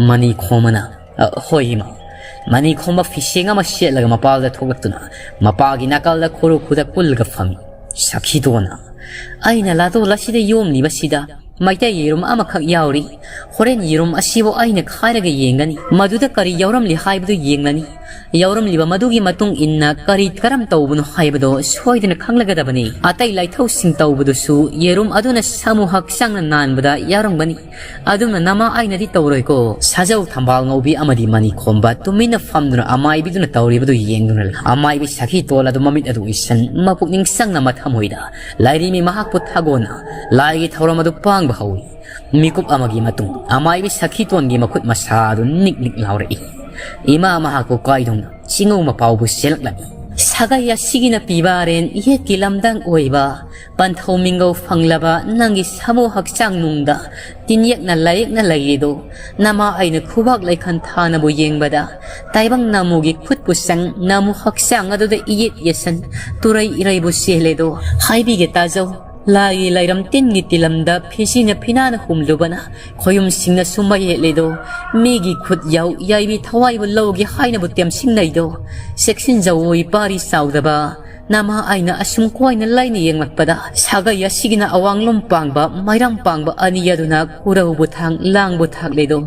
ꯃꯅꯤꯈꯣꯝꯕꯅ, "ꯑ, ꯍꯣꯏ ꯏꯃꯥ꯫" ꯃꯅꯤꯈꯣꯝꯕ ꯐꯤꯁꯦꯡ ꯑꯃ ꯁꯦꯠꯂꯒ ꯃꯄꯥꯜꯗ ꯊꯣꯛꯂꯛꯇꯨꯅ ꯃꯄꯥꯒꯤ ꯅꯥꯀꯜꯗ ꯈꯨꯔꯨ ꯈꯨꯗ ꯀꯨꯜꯂꯒ ꯐꯝꯃꯤ꯫ ꯁꯈꯤꯇꯣꯟꯅ, "ꯑꯩꯅ ꯂꯥꯇꯣꯜ ꯑꯁꯤꯗ ꯌꯣꯝꯂꯤꯕꯁꯤꯗ ꯃꯩꯇꯩ ꯌꯦꯔꯨꯝ ꯑꯃꯈꯛ ꯌꯥꯎꯔꯤ꯫ ꯍꯣꯔꯦꯟ ꯌꯦꯔꯨꯝ ꯑꯁꯤꯕꯨ ꯑꯩꯅ ꯈꯥꯏꯔꯒ ꯌꯦꯡꯒꯅꯤ꯫ ꯃꯗꯨꯗ ꯀꯔꯤ ꯌꯥꯎꯔꯝꯂꯤ ꯍꯥꯏꯕꯗꯨ ꯌꯦꯡꯂꯅꯤ꯫ ꯌꯥꯎꯔꯝꯂꯤꯕ ꯃꯗꯨꯒꯤ ꯃꯇꯨꯡ ꯏꯟꯅ ꯀꯔꯤ ꯀꯔꯝ ꯇꯧꯕꯅꯣ ꯍꯥꯏꯕꯗꯣ ꯁꯣꯏꯗꯅ ꯈꯪꯂꯒꯗꯕꯅꯤ꯫ ꯑꯇꯩ ꯂꯥꯏꯊꯧꯁꯤꯡ ꯇꯧꯕꯗꯨꯁꯨ ꯌꯦꯔꯨꯝ ꯑꯗꯨꯅ ꯁꯥꯃꯨ ꯍꯛꯆꯥꯡꯅ ꯅꯥꯟꯕꯗ ꯌꯥꯎꯔꯝꯒꯅꯤ꯫ ꯑꯗꯨꯝꯅ ꯅꯃꯥ ꯑꯩꯅꯗꯤ ꯇꯧꯔꯣꯏꯀꯣ꯫ ꯁꯥꯖꯧ ꯊꯝꯕꯥꯜ ꯉꯧꯕꯤ ꯑꯃꯗꯤ ꯃꯅꯤ ꯈꯣꯝꯕ ꯇꯨꯃꯤꯟꯅ ꯐꯝꯗꯨꯅ ꯑꯃꯥꯏꯕꯤꯗꯨꯅ ꯇꯧꯔꯤꯕꯗꯨ ꯌꯦꯡꯗꯨꯅ ꯂꯩ꯫ ꯑꯃꯥꯏꯕꯤ ꯁꯈꯤꯇꯣꯟ ꯑꯗꯨ ꯃꯃꯤꯠ ꯑꯗꯨ ꯎꯏꯁꯟ ꯃꯄꯨꯛꯅꯤꯡ ꯆꯪꯅ ꯃꯊꯃꯣꯏꯗ ꯂꯥꯏꯔꯦꯝꯕꯤ ꯃꯍꯥꯛꯄꯨ ꯊꯥꯒꯣꯟꯅ ꯂꯥꯏꯒꯤ ꯊꯧꯔꯝ ꯑꯗꯨ ꯄꯥꯡꯕ ꯍꯧꯏ꯫ ꯃꯤꯀꯨꯞ ꯑꯃꯒꯤ ꯃꯇꯨꯡ ꯑꯃꯥꯏꯕꯤ ꯁꯈꯤꯇꯣꯟꯒꯤ ꯃꯈꯨꯠ ꯃꯁꯥ ꯑꯗꯨ ꯅꯤꯛ ꯅꯤꯛ ꯂꯥꯎꯔꯛꯏ꯫ ꯏꯃꯥ ꯃꯍꯥꯛꯄꯨ ꯀꯥꯏꯗꯨꯅ ꯆꯤꯡꯉꯧ ꯃꯄꯥꯎꯕꯨ ꯆꯦꯜꯂꯛꯂꯝꯃꯤ꯫ ꯁꯥꯒꯩ ꯑꯁꯤꯒꯤꯅ ꯄꯤꯕꯥꯔꯦꯟ ꯏꯌꯦꯠꯀꯤ ꯂꯝꯗꯥꯡ ꯑꯣꯏꯕ ꯄꯟꯊꯧ ꯃꯤꯡꯒꯧ ꯐꯪꯂꯕ ꯅꯪꯒꯤ ꯁꯥꯃꯨ ꯍꯛꯆꯥꯡ ꯅꯨꯡꯗ ꯇꯤꯟꯌꯦꯛꯅ ꯂꯥꯌꯦꯛꯅ ꯂꯩꯔꯤꯗꯣ ꯅꯃꯥ ꯑꯩꯅ ꯈꯨꯕꯥꯛ ꯂꯩꯈꯟ ꯊꯥꯅꯕꯨ ꯌꯦꯡꯕꯗ ꯇꯥꯏꯕꯪ ꯅꯥꯃꯨꯒꯤ ꯈꯨꯠꯄꯨ ꯆꯪ ꯅꯥꯃꯨ ꯍꯛꯆꯥꯡ ꯑꯗꯨꯗ ꯏꯌꯦꯠ ꯌꯦꯠꯁꯟ ꯇꯨꯔꯩ ꯏꯔꯩꯕꯨ ꯆꯦꯜꯂꯦꯗꯣ ꯍꯥꯏꯕꯤꯒꯦ ꯇꯥꯖꯧ꯫ ꯂꯥꯏꯒꯤ ꯂꯥꯏꯔꯝ ꯇꯤꯟꯒꯤ ꯇꯤꯂꯝꯗ ꯐꯤꯁꯤꯅ ꯐꯤꯅꯥꯅ ꯍꯨꯝꯂꯨꯕꯅ ꯈꯣꯌꯨꯝꯁꯤꯡꯅ ꯁꯨꯝꯕ ꯌꯦꯠꯂꯦꯗꯣ ꯃꯤꯒꯤ ꯈꯨꯠ ꯌꯥꯎ ꯌꯥꯏꯕꯤ ꯊꯋꯥꯏꯕꯨ ꯂꯧꯒꯦ ꯍꯥꯏꯅꯕꯨ ꯇꯦꯝꯁꯤꯡꯅꯩꯗꯣ꯫ ꯆꯦꯛꯁꯤꯟꯖꯧꯋꯣ ꯏꯄꯥꯔꯤ ꯆꯥꯎꯗꯕ ꯅꯃꯥ ꯑꯩꯅ ꯑꯁꯨꯝ ꯀꯣꯏꯅ ꯂꯩꯅ ꯌꯦꯡꯂꯛꯄꯗ ꯁꯥꯒꯩ ꯑꯁꯤꯒꯤꯅ ꯑꯋꯥꯡꯂꯣꯝ ꯄꯥꯡꯕ ꯃꯩꯔꯥꯡ ꯄꯥꯡꯕ ꯑꯅꯤ ꯑꯗꯨꯅ ꯀꯨꯔꯧꯕꯨ ꯊꯥꯡ ꯂꯥꯡꯕꯨ ꯊꯥꯛꯂꯦꯗꯣ꯫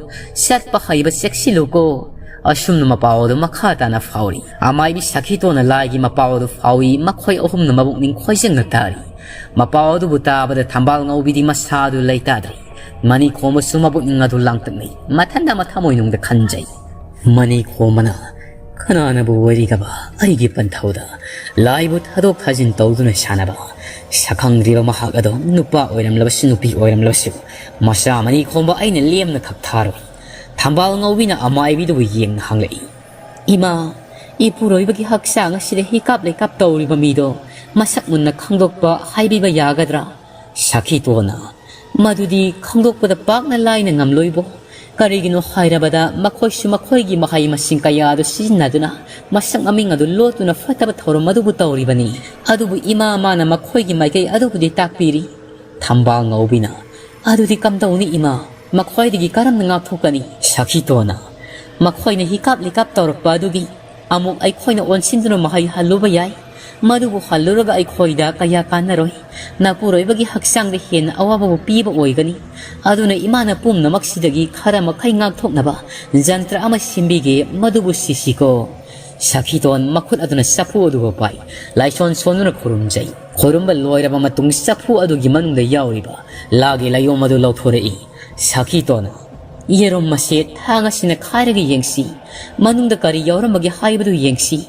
ꯆꯠꯄ ꯍꯩꯕ ꯆꯦꯛꯁꯤꯜꯂꯨꯀꯣ꯫ ꯑꯁꯨꯝꯅ ꯃꯄꯥꯎ ꯑꯗꯨ ꯃꯈꯥ ꯇꯥꯅ ꯐꯥꯎꯔꯤ꯫ ꯑꯃꯥꯏꯕꯤ ꯁꯈꯤꯇꯣꯟꯅ ꯂꯥꯏꯒꯤ ꯃꯄꯥꯎ ꯑꯗꯨ ꯐꯥꯎꯏ꯫ ꯃꯈꯣꯏ ꯑꯍꯨꯝꯅ ꯃꯕꯨꯛꯅꯤꯡ ꯈꯣꯏꯖꯪꯅ ꯇꯥꯔꯤ꯫ ꯃꯄꯥꯎ ꯑꯗꯨꯕꯨ ꯇꯥꯕꯗ ꯊꯝꯕꯥꯜ ꯉꯧꯕꯤꯗꯤ ꯃꯁꯥ ꯑꯗꯨ ꯂꯩꯇꯥꯗ꯭ꯔꯦ꯫ ꯃꯅꯤ ꯈꯣꯝꯕꯁꯨ ꯃꯕꯨꯛꯅꯤꯡ ꯑꯗꯨ ꯂꯥꯡꯇꯛꯅꯩ꯫ ꯃꯊꯟꯗ ꯃꯊꯃꯣꯏꯅꯨꯡꯗ ꯈꯟꯖꯩ꯫ ꯃꯅꯤ ꯈꯣꯝꯕꯅ ꯀꯅꯥꯅꯕꯨ ꯑꯣꯏꯔꯤꯒꯕ ꯑꯩꯒꯤ ꯄꯟꯊꯧꯗ ꯂꯥꯏꯕꯨ ꯊꯥꯗꯣꯛ ꯊꯥꯖꯤꯟ ꯇꯧꯗꯨꯅ ꯁꯥꯟꯅꯕ? ꯁꯛꯈꯪꯗ꯭ꯔꯤꯕ ꯃꯍꯥꯛ ꯑꯗꯣ ꯅꯨꯄꯥ ꯑꯣꯏꯔꯝꯂꯕꯁꯨ ꯅꯨꯄꯤ ꯑꯣꯏꯔꯝꯂꯕꯁꯨ ꯃꯆꯥ ꯃꯅꯤ ꯈꯣꯝꯕ ꯑꯩꯅ ꯂꯦꯝꯅ ꯈꯛ ꯊꯥꯔꯣꯏ꯫ ꯊꯝꯕꯥꯜ ꯉꯧꯕꯤꯅ ꯑꯃꯥꯏꯕꯤꯗꯨꯕꯨ ꯌꯦꯡꯅ ꯍꯪꯂꯛꯏ꯫ ꯏꯃꯥ, ꯏꯄꯨꯔꯣꯏꯕꯒꯤ ꯍꯛꯆꯥꯡ ꯑꯁꯤꯗ ꯍꯤꯀꯥꯞ ꯂꯩꯀꯥꯞ ꯇꯧꯔꯤꯕ ꯃꯤꯗꯣ ꯃꯁꯛ ꯃꯨꯟꯅ ꯈꯪꯗꯣꯛꯄ ꯍꯥꯏꯕꯤꯕ ꯌꯥꯒꯗ꯭ꯔꯥ? ꯁꯈꯤꯇꯣꯟꯅ, ꯃꯗꯨꯗꯤ ꯈꯪꯗꯣꯛꯄꯗ ꯄꯥꯛꯅ ꯂꯥꯏꯅ ꯉꯝꯂꯣꯏꯕꯣ꯫ ꯀꯔꯤꯒꯤꯅꯣ ꯍꯥꯏꯔꯕꯗ ꯃꯈꯣꯏꯁꯨ ꯃꯈꯣꯏꯒꯤ ꯃꯍꯩ ꯃꯁꯤꯡ ꯀꯌꯥꯗꯨ ꯁꯤꯖꯤꯟꯅꯗꯨꯅ ꯃꯁꯛ ꯃꯃꯤꯡ ꯑꯗꯨ ꯂꯣꯠꯇꯨꯅ ꯐꯠꯇꯕ ꯊꯧꯔꯝ ꯑꯗꯨꯕꯨ ꯇꯧꯔꯤꯕꯅꯤ꯫ ꯑꯗꯨꯕꯨ ꯏꯃꯥ ꯃꯥꯅ ꯃꯈꯣꯏꯒꯤ ꯃꯥꯏꯀꯩ ꯑꯗꯨꯕꯨꯗꯤ ꯇꯥꯛꯄꯤꯔꯤ꯫ ꯊꯝꯕꯥꯜ ꯉꯧꯕꯤꯅ, ꯑꯗꯨꯗꯤ ꯀꯝꯗꯧꯅꯤ ꯏꯃꯥ? ꯃꯈꯣꯏꯗꯒꯤ ꯀꯔꯝꯅ ꯉꯥꯛꯊꯣꯛꯀꯅꯤ? ꯁꯈꯤꯇꯣꯟꯅ, ꯃꯈꯣꯏꯅ ꯍꯤꯀꯥꯞ ꯂꯤꯀꯥꯞ ꯇꯧꯔꯛꯄ ꯑꯗꯨꯒꯤ ꯑꯃꯨꯛ ꯑꯩꯈꯣꯏꯅ ꯑꯣꯟꯁꯤꯟꯗꯨꯅ ꯃꯍꯩ ꯍꯜꯂꯨꯕ ꯌꯥꯏ꯫ ꯃꯗꯨꯕꯨ ꯍꯜꯂꯨꯔꯒ ꯑꯩꯈꯣꯏꯗ ꯀꯌꯥ ꯀꯥꯟꯅꯔꯣꯏ꯫ ꯅꯄꯨꯔꯣꯏꯕꯒꯤ ꯍꯛꯆꯥꯡꯗ ꯍꯦꯟꯅ ꯑꯋꯥꯕꯕꯨ ꯄꯤꯕ ꯑꯣꯏꯒꯅꯤ꯫ ꯑꯗꯨꯅ ꯏꯃꯥꯅ ꯄꯨꯝꯅꯃꯛꯁꯤꯗꯒꯤ ꯈꯔ ꯃꯈꯩ ꯉꯥꯛꯊꯣꯛꯅꯕ ꯖꯟꯇ꯭ꯔ ꯑꯃ ꯁꯦꯝꯕꯤꯒꯦ, ꯃꯗꯨꯕꯨ ꯁꯤꯁꯤꯀꯣ꯫ ꯁꯈꯤꯇꯣꯟ ꯃꯈꯨꯠ ꯑꯗꯨꯅ ꯆꯐꯨ ꯑꯗꯨꯕꯨ ꯄꯥꯏ꯫ ꯂꯥꯏꯁꯣꯟ ꯁꯣꯟꯗꯨꯅ ꯈꯨꯔꯨꯝꯖꯩ꯫ ꯈꯨꯔꯨꯝꯕ ꯂꯣꯏꯔꯕ ꯃꯇꯨꯡ ꯆꯐꯨ ꯑꯗꯨꯒꯤ ꯃꯅꯨꯡꯗ ꯌꯥꯎꯔꯤꯕ ꯂꯥꯒꯤ ꯂꯥꯏꯑꯣꯝ ꯑꯗꯨ ꯂꯧꯊꯣꯔꯛꯏ꯫ ꯁꯈꯤꯇꯣꯟꯅ, "ꯌꯦꯔꯨꯝ ꯑꯁꯤ ꯊꯥꯡ ꯑꯁꯤꯅ ꯈꯥꯏꯔꯒ ꯌꯦꯡꯁꯤ꯫ ꯃꯅꯨꯡꯗ ꯀꯔꯤ ꯌꯥꯎꯔꯝꯕꯒꯦ ꯍꯥꯏꯕꯗꯨ ꯌꯦꯡꯁꯤ꯫"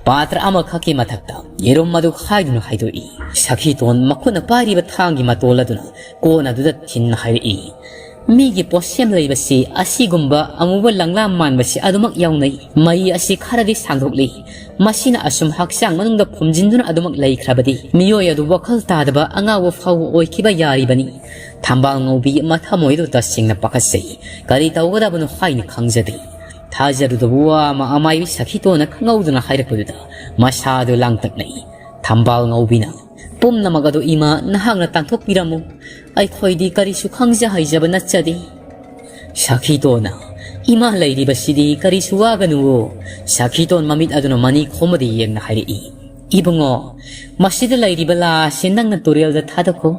ꯄꯥꯇ꯭ꯔ ꯑꯃꯈꯛꯀꯤ ꯃꯊꯛꯇ ꯌꯦꯔꯨꯝ ꯑꯗꯨ ꯈꯥꯏꯗꯨꯅ ꯍꯥꯏꯗꯣꯛꯏ꯫ ꯁꯈꯤꯇꯣꯟ ꯃꯈꯨꯠꯅ ꯄꯥꯏꯔꯤꯕ ꯊꯥꯡꯒꯤ ꯃꯇꯣꯜ ꯑꯗꯨꯅ ꯀꯣꯟ ꯑꯗꯨꯗ ꯊꯤꯟꯅ ꯍꯥꯏꯔꯛꯏ, "ꯃꯤꯒꯤ ꯄꯣꯠꯁꯦꯝ ꯂꯩꯕꯁꯤ ꯑꯁꯤꯒꯨꯝꯕ ꯑꯃꯨꯕ ꯂꯪꯂꯥ ꯃꯥꯟꯕꯁꯤ ꯑꯗꯨꯃꯛ ꯌꯥꯎꯅꯩ꯫ ꯃꯩ ꯑꯁꯤ ꯈꯔꯗꯤ ꯁꯥꯡꯗꯣꯛꯂꯤ꯫ ꯃꯁꯤꯅ ꯑꯁꯨꯝ ꯍꯛꯆꯥꯡ ꯃꯅꯨꯡꯗ ꯐꯨꯝꯖꯤꯟꯗꯨꯅ ꯑꯗꯨꯃꯛ ꯂꯩꯈ꯭ꯔꯕꯗꯤ ꯃꯤꯑꯣꯏ ꯑꯗꯨ ꯋꯥꯈꯜ ꯇꯥꯗꯕ ꯑꯉꯥꯎꯕ ꯐꯥꯎꯕ ꯑꯣꯏꯈꯤꯕ ꯌꯥꯔꯤꯕꯅꯤ꯫ ꯊꯝꯕꯥꯜ ꯉꯧꯕꯤ ꯃꯊꯃꯣꯏꯗꯨ ꯇꯁꯦꯡꯅ ꯄꯥꯈꯠꯆꯩ꯫ ꯀꯔꯤ ꯇꯧꯒꯗꯕꯅꯣ ꯍꯥꯏꯅ ꯈꯪꯖꯗꯦ꯫" ꯊꯥꯖꯔꯨꯗꯕ ꯋꯥ ꯑꯃ ꯑꯃꯥꯏꯕꯤ ꯁꯈꯤꯇꯣꯟꯅ ꯈꯪꯍꯧꯗꯅ ꯍꯥꯏꯔꯛꯄꯗꯨꯗ ꯃꯁꯥꯗꯨ ꯂꯥꯡꯇꯛꯅꯩ꯫ ꯊꯝꯕꯥꯜ ꯉꯧꯕꯤꯅ, "ꯄꯨꯝꯅꯃꯛ ꯑꯗꯨ ꯏꯃꯥ ꯅꯍꯥꯛꯅ ꯇꯥꯟꯊꯣꯛꯄꯤꯔꯝꯃꯨ꯫ ꯑꯩꯈꯣꯏꯗꯤ ꯀꯔꯤꯁꯨ ꯈꯪꯖ ꯍꯩꯖꯕ ꯅꯠꯆꯗꯦ꯫" ꯁꯈꯤꯇꯣꯟꯅ, "ꯏꯃꯥ ꯂꯩꯔꯤꯕꯁꯤꯗꯤ ꯀꯔꯤꯁꯨ ꯋꯥꯒꯅꯨꯋꯣ꯫" ꯁꯈꯤꯇꯣꯟ ꯃꯃꯤꯠ ꯑꯗꯨꯅ ꯃꯅꯤ ꯈꯣꯝꯕꯗ ꯌꯦꯡꯅ ꯍꯥꯏꯔꯛꯏ, "ꯏꯕꯨꯡꯉꯣ, ꯃꯁꯤꯗ ꯂꯩꯔꯤꯕ ꯂꯥ ꯑꯁꯤ ꯅꯪꯅ ꯇꯨꯔꯦꯜꯗ ꯊꯥꯗꯣꯛꯈꯣ꯫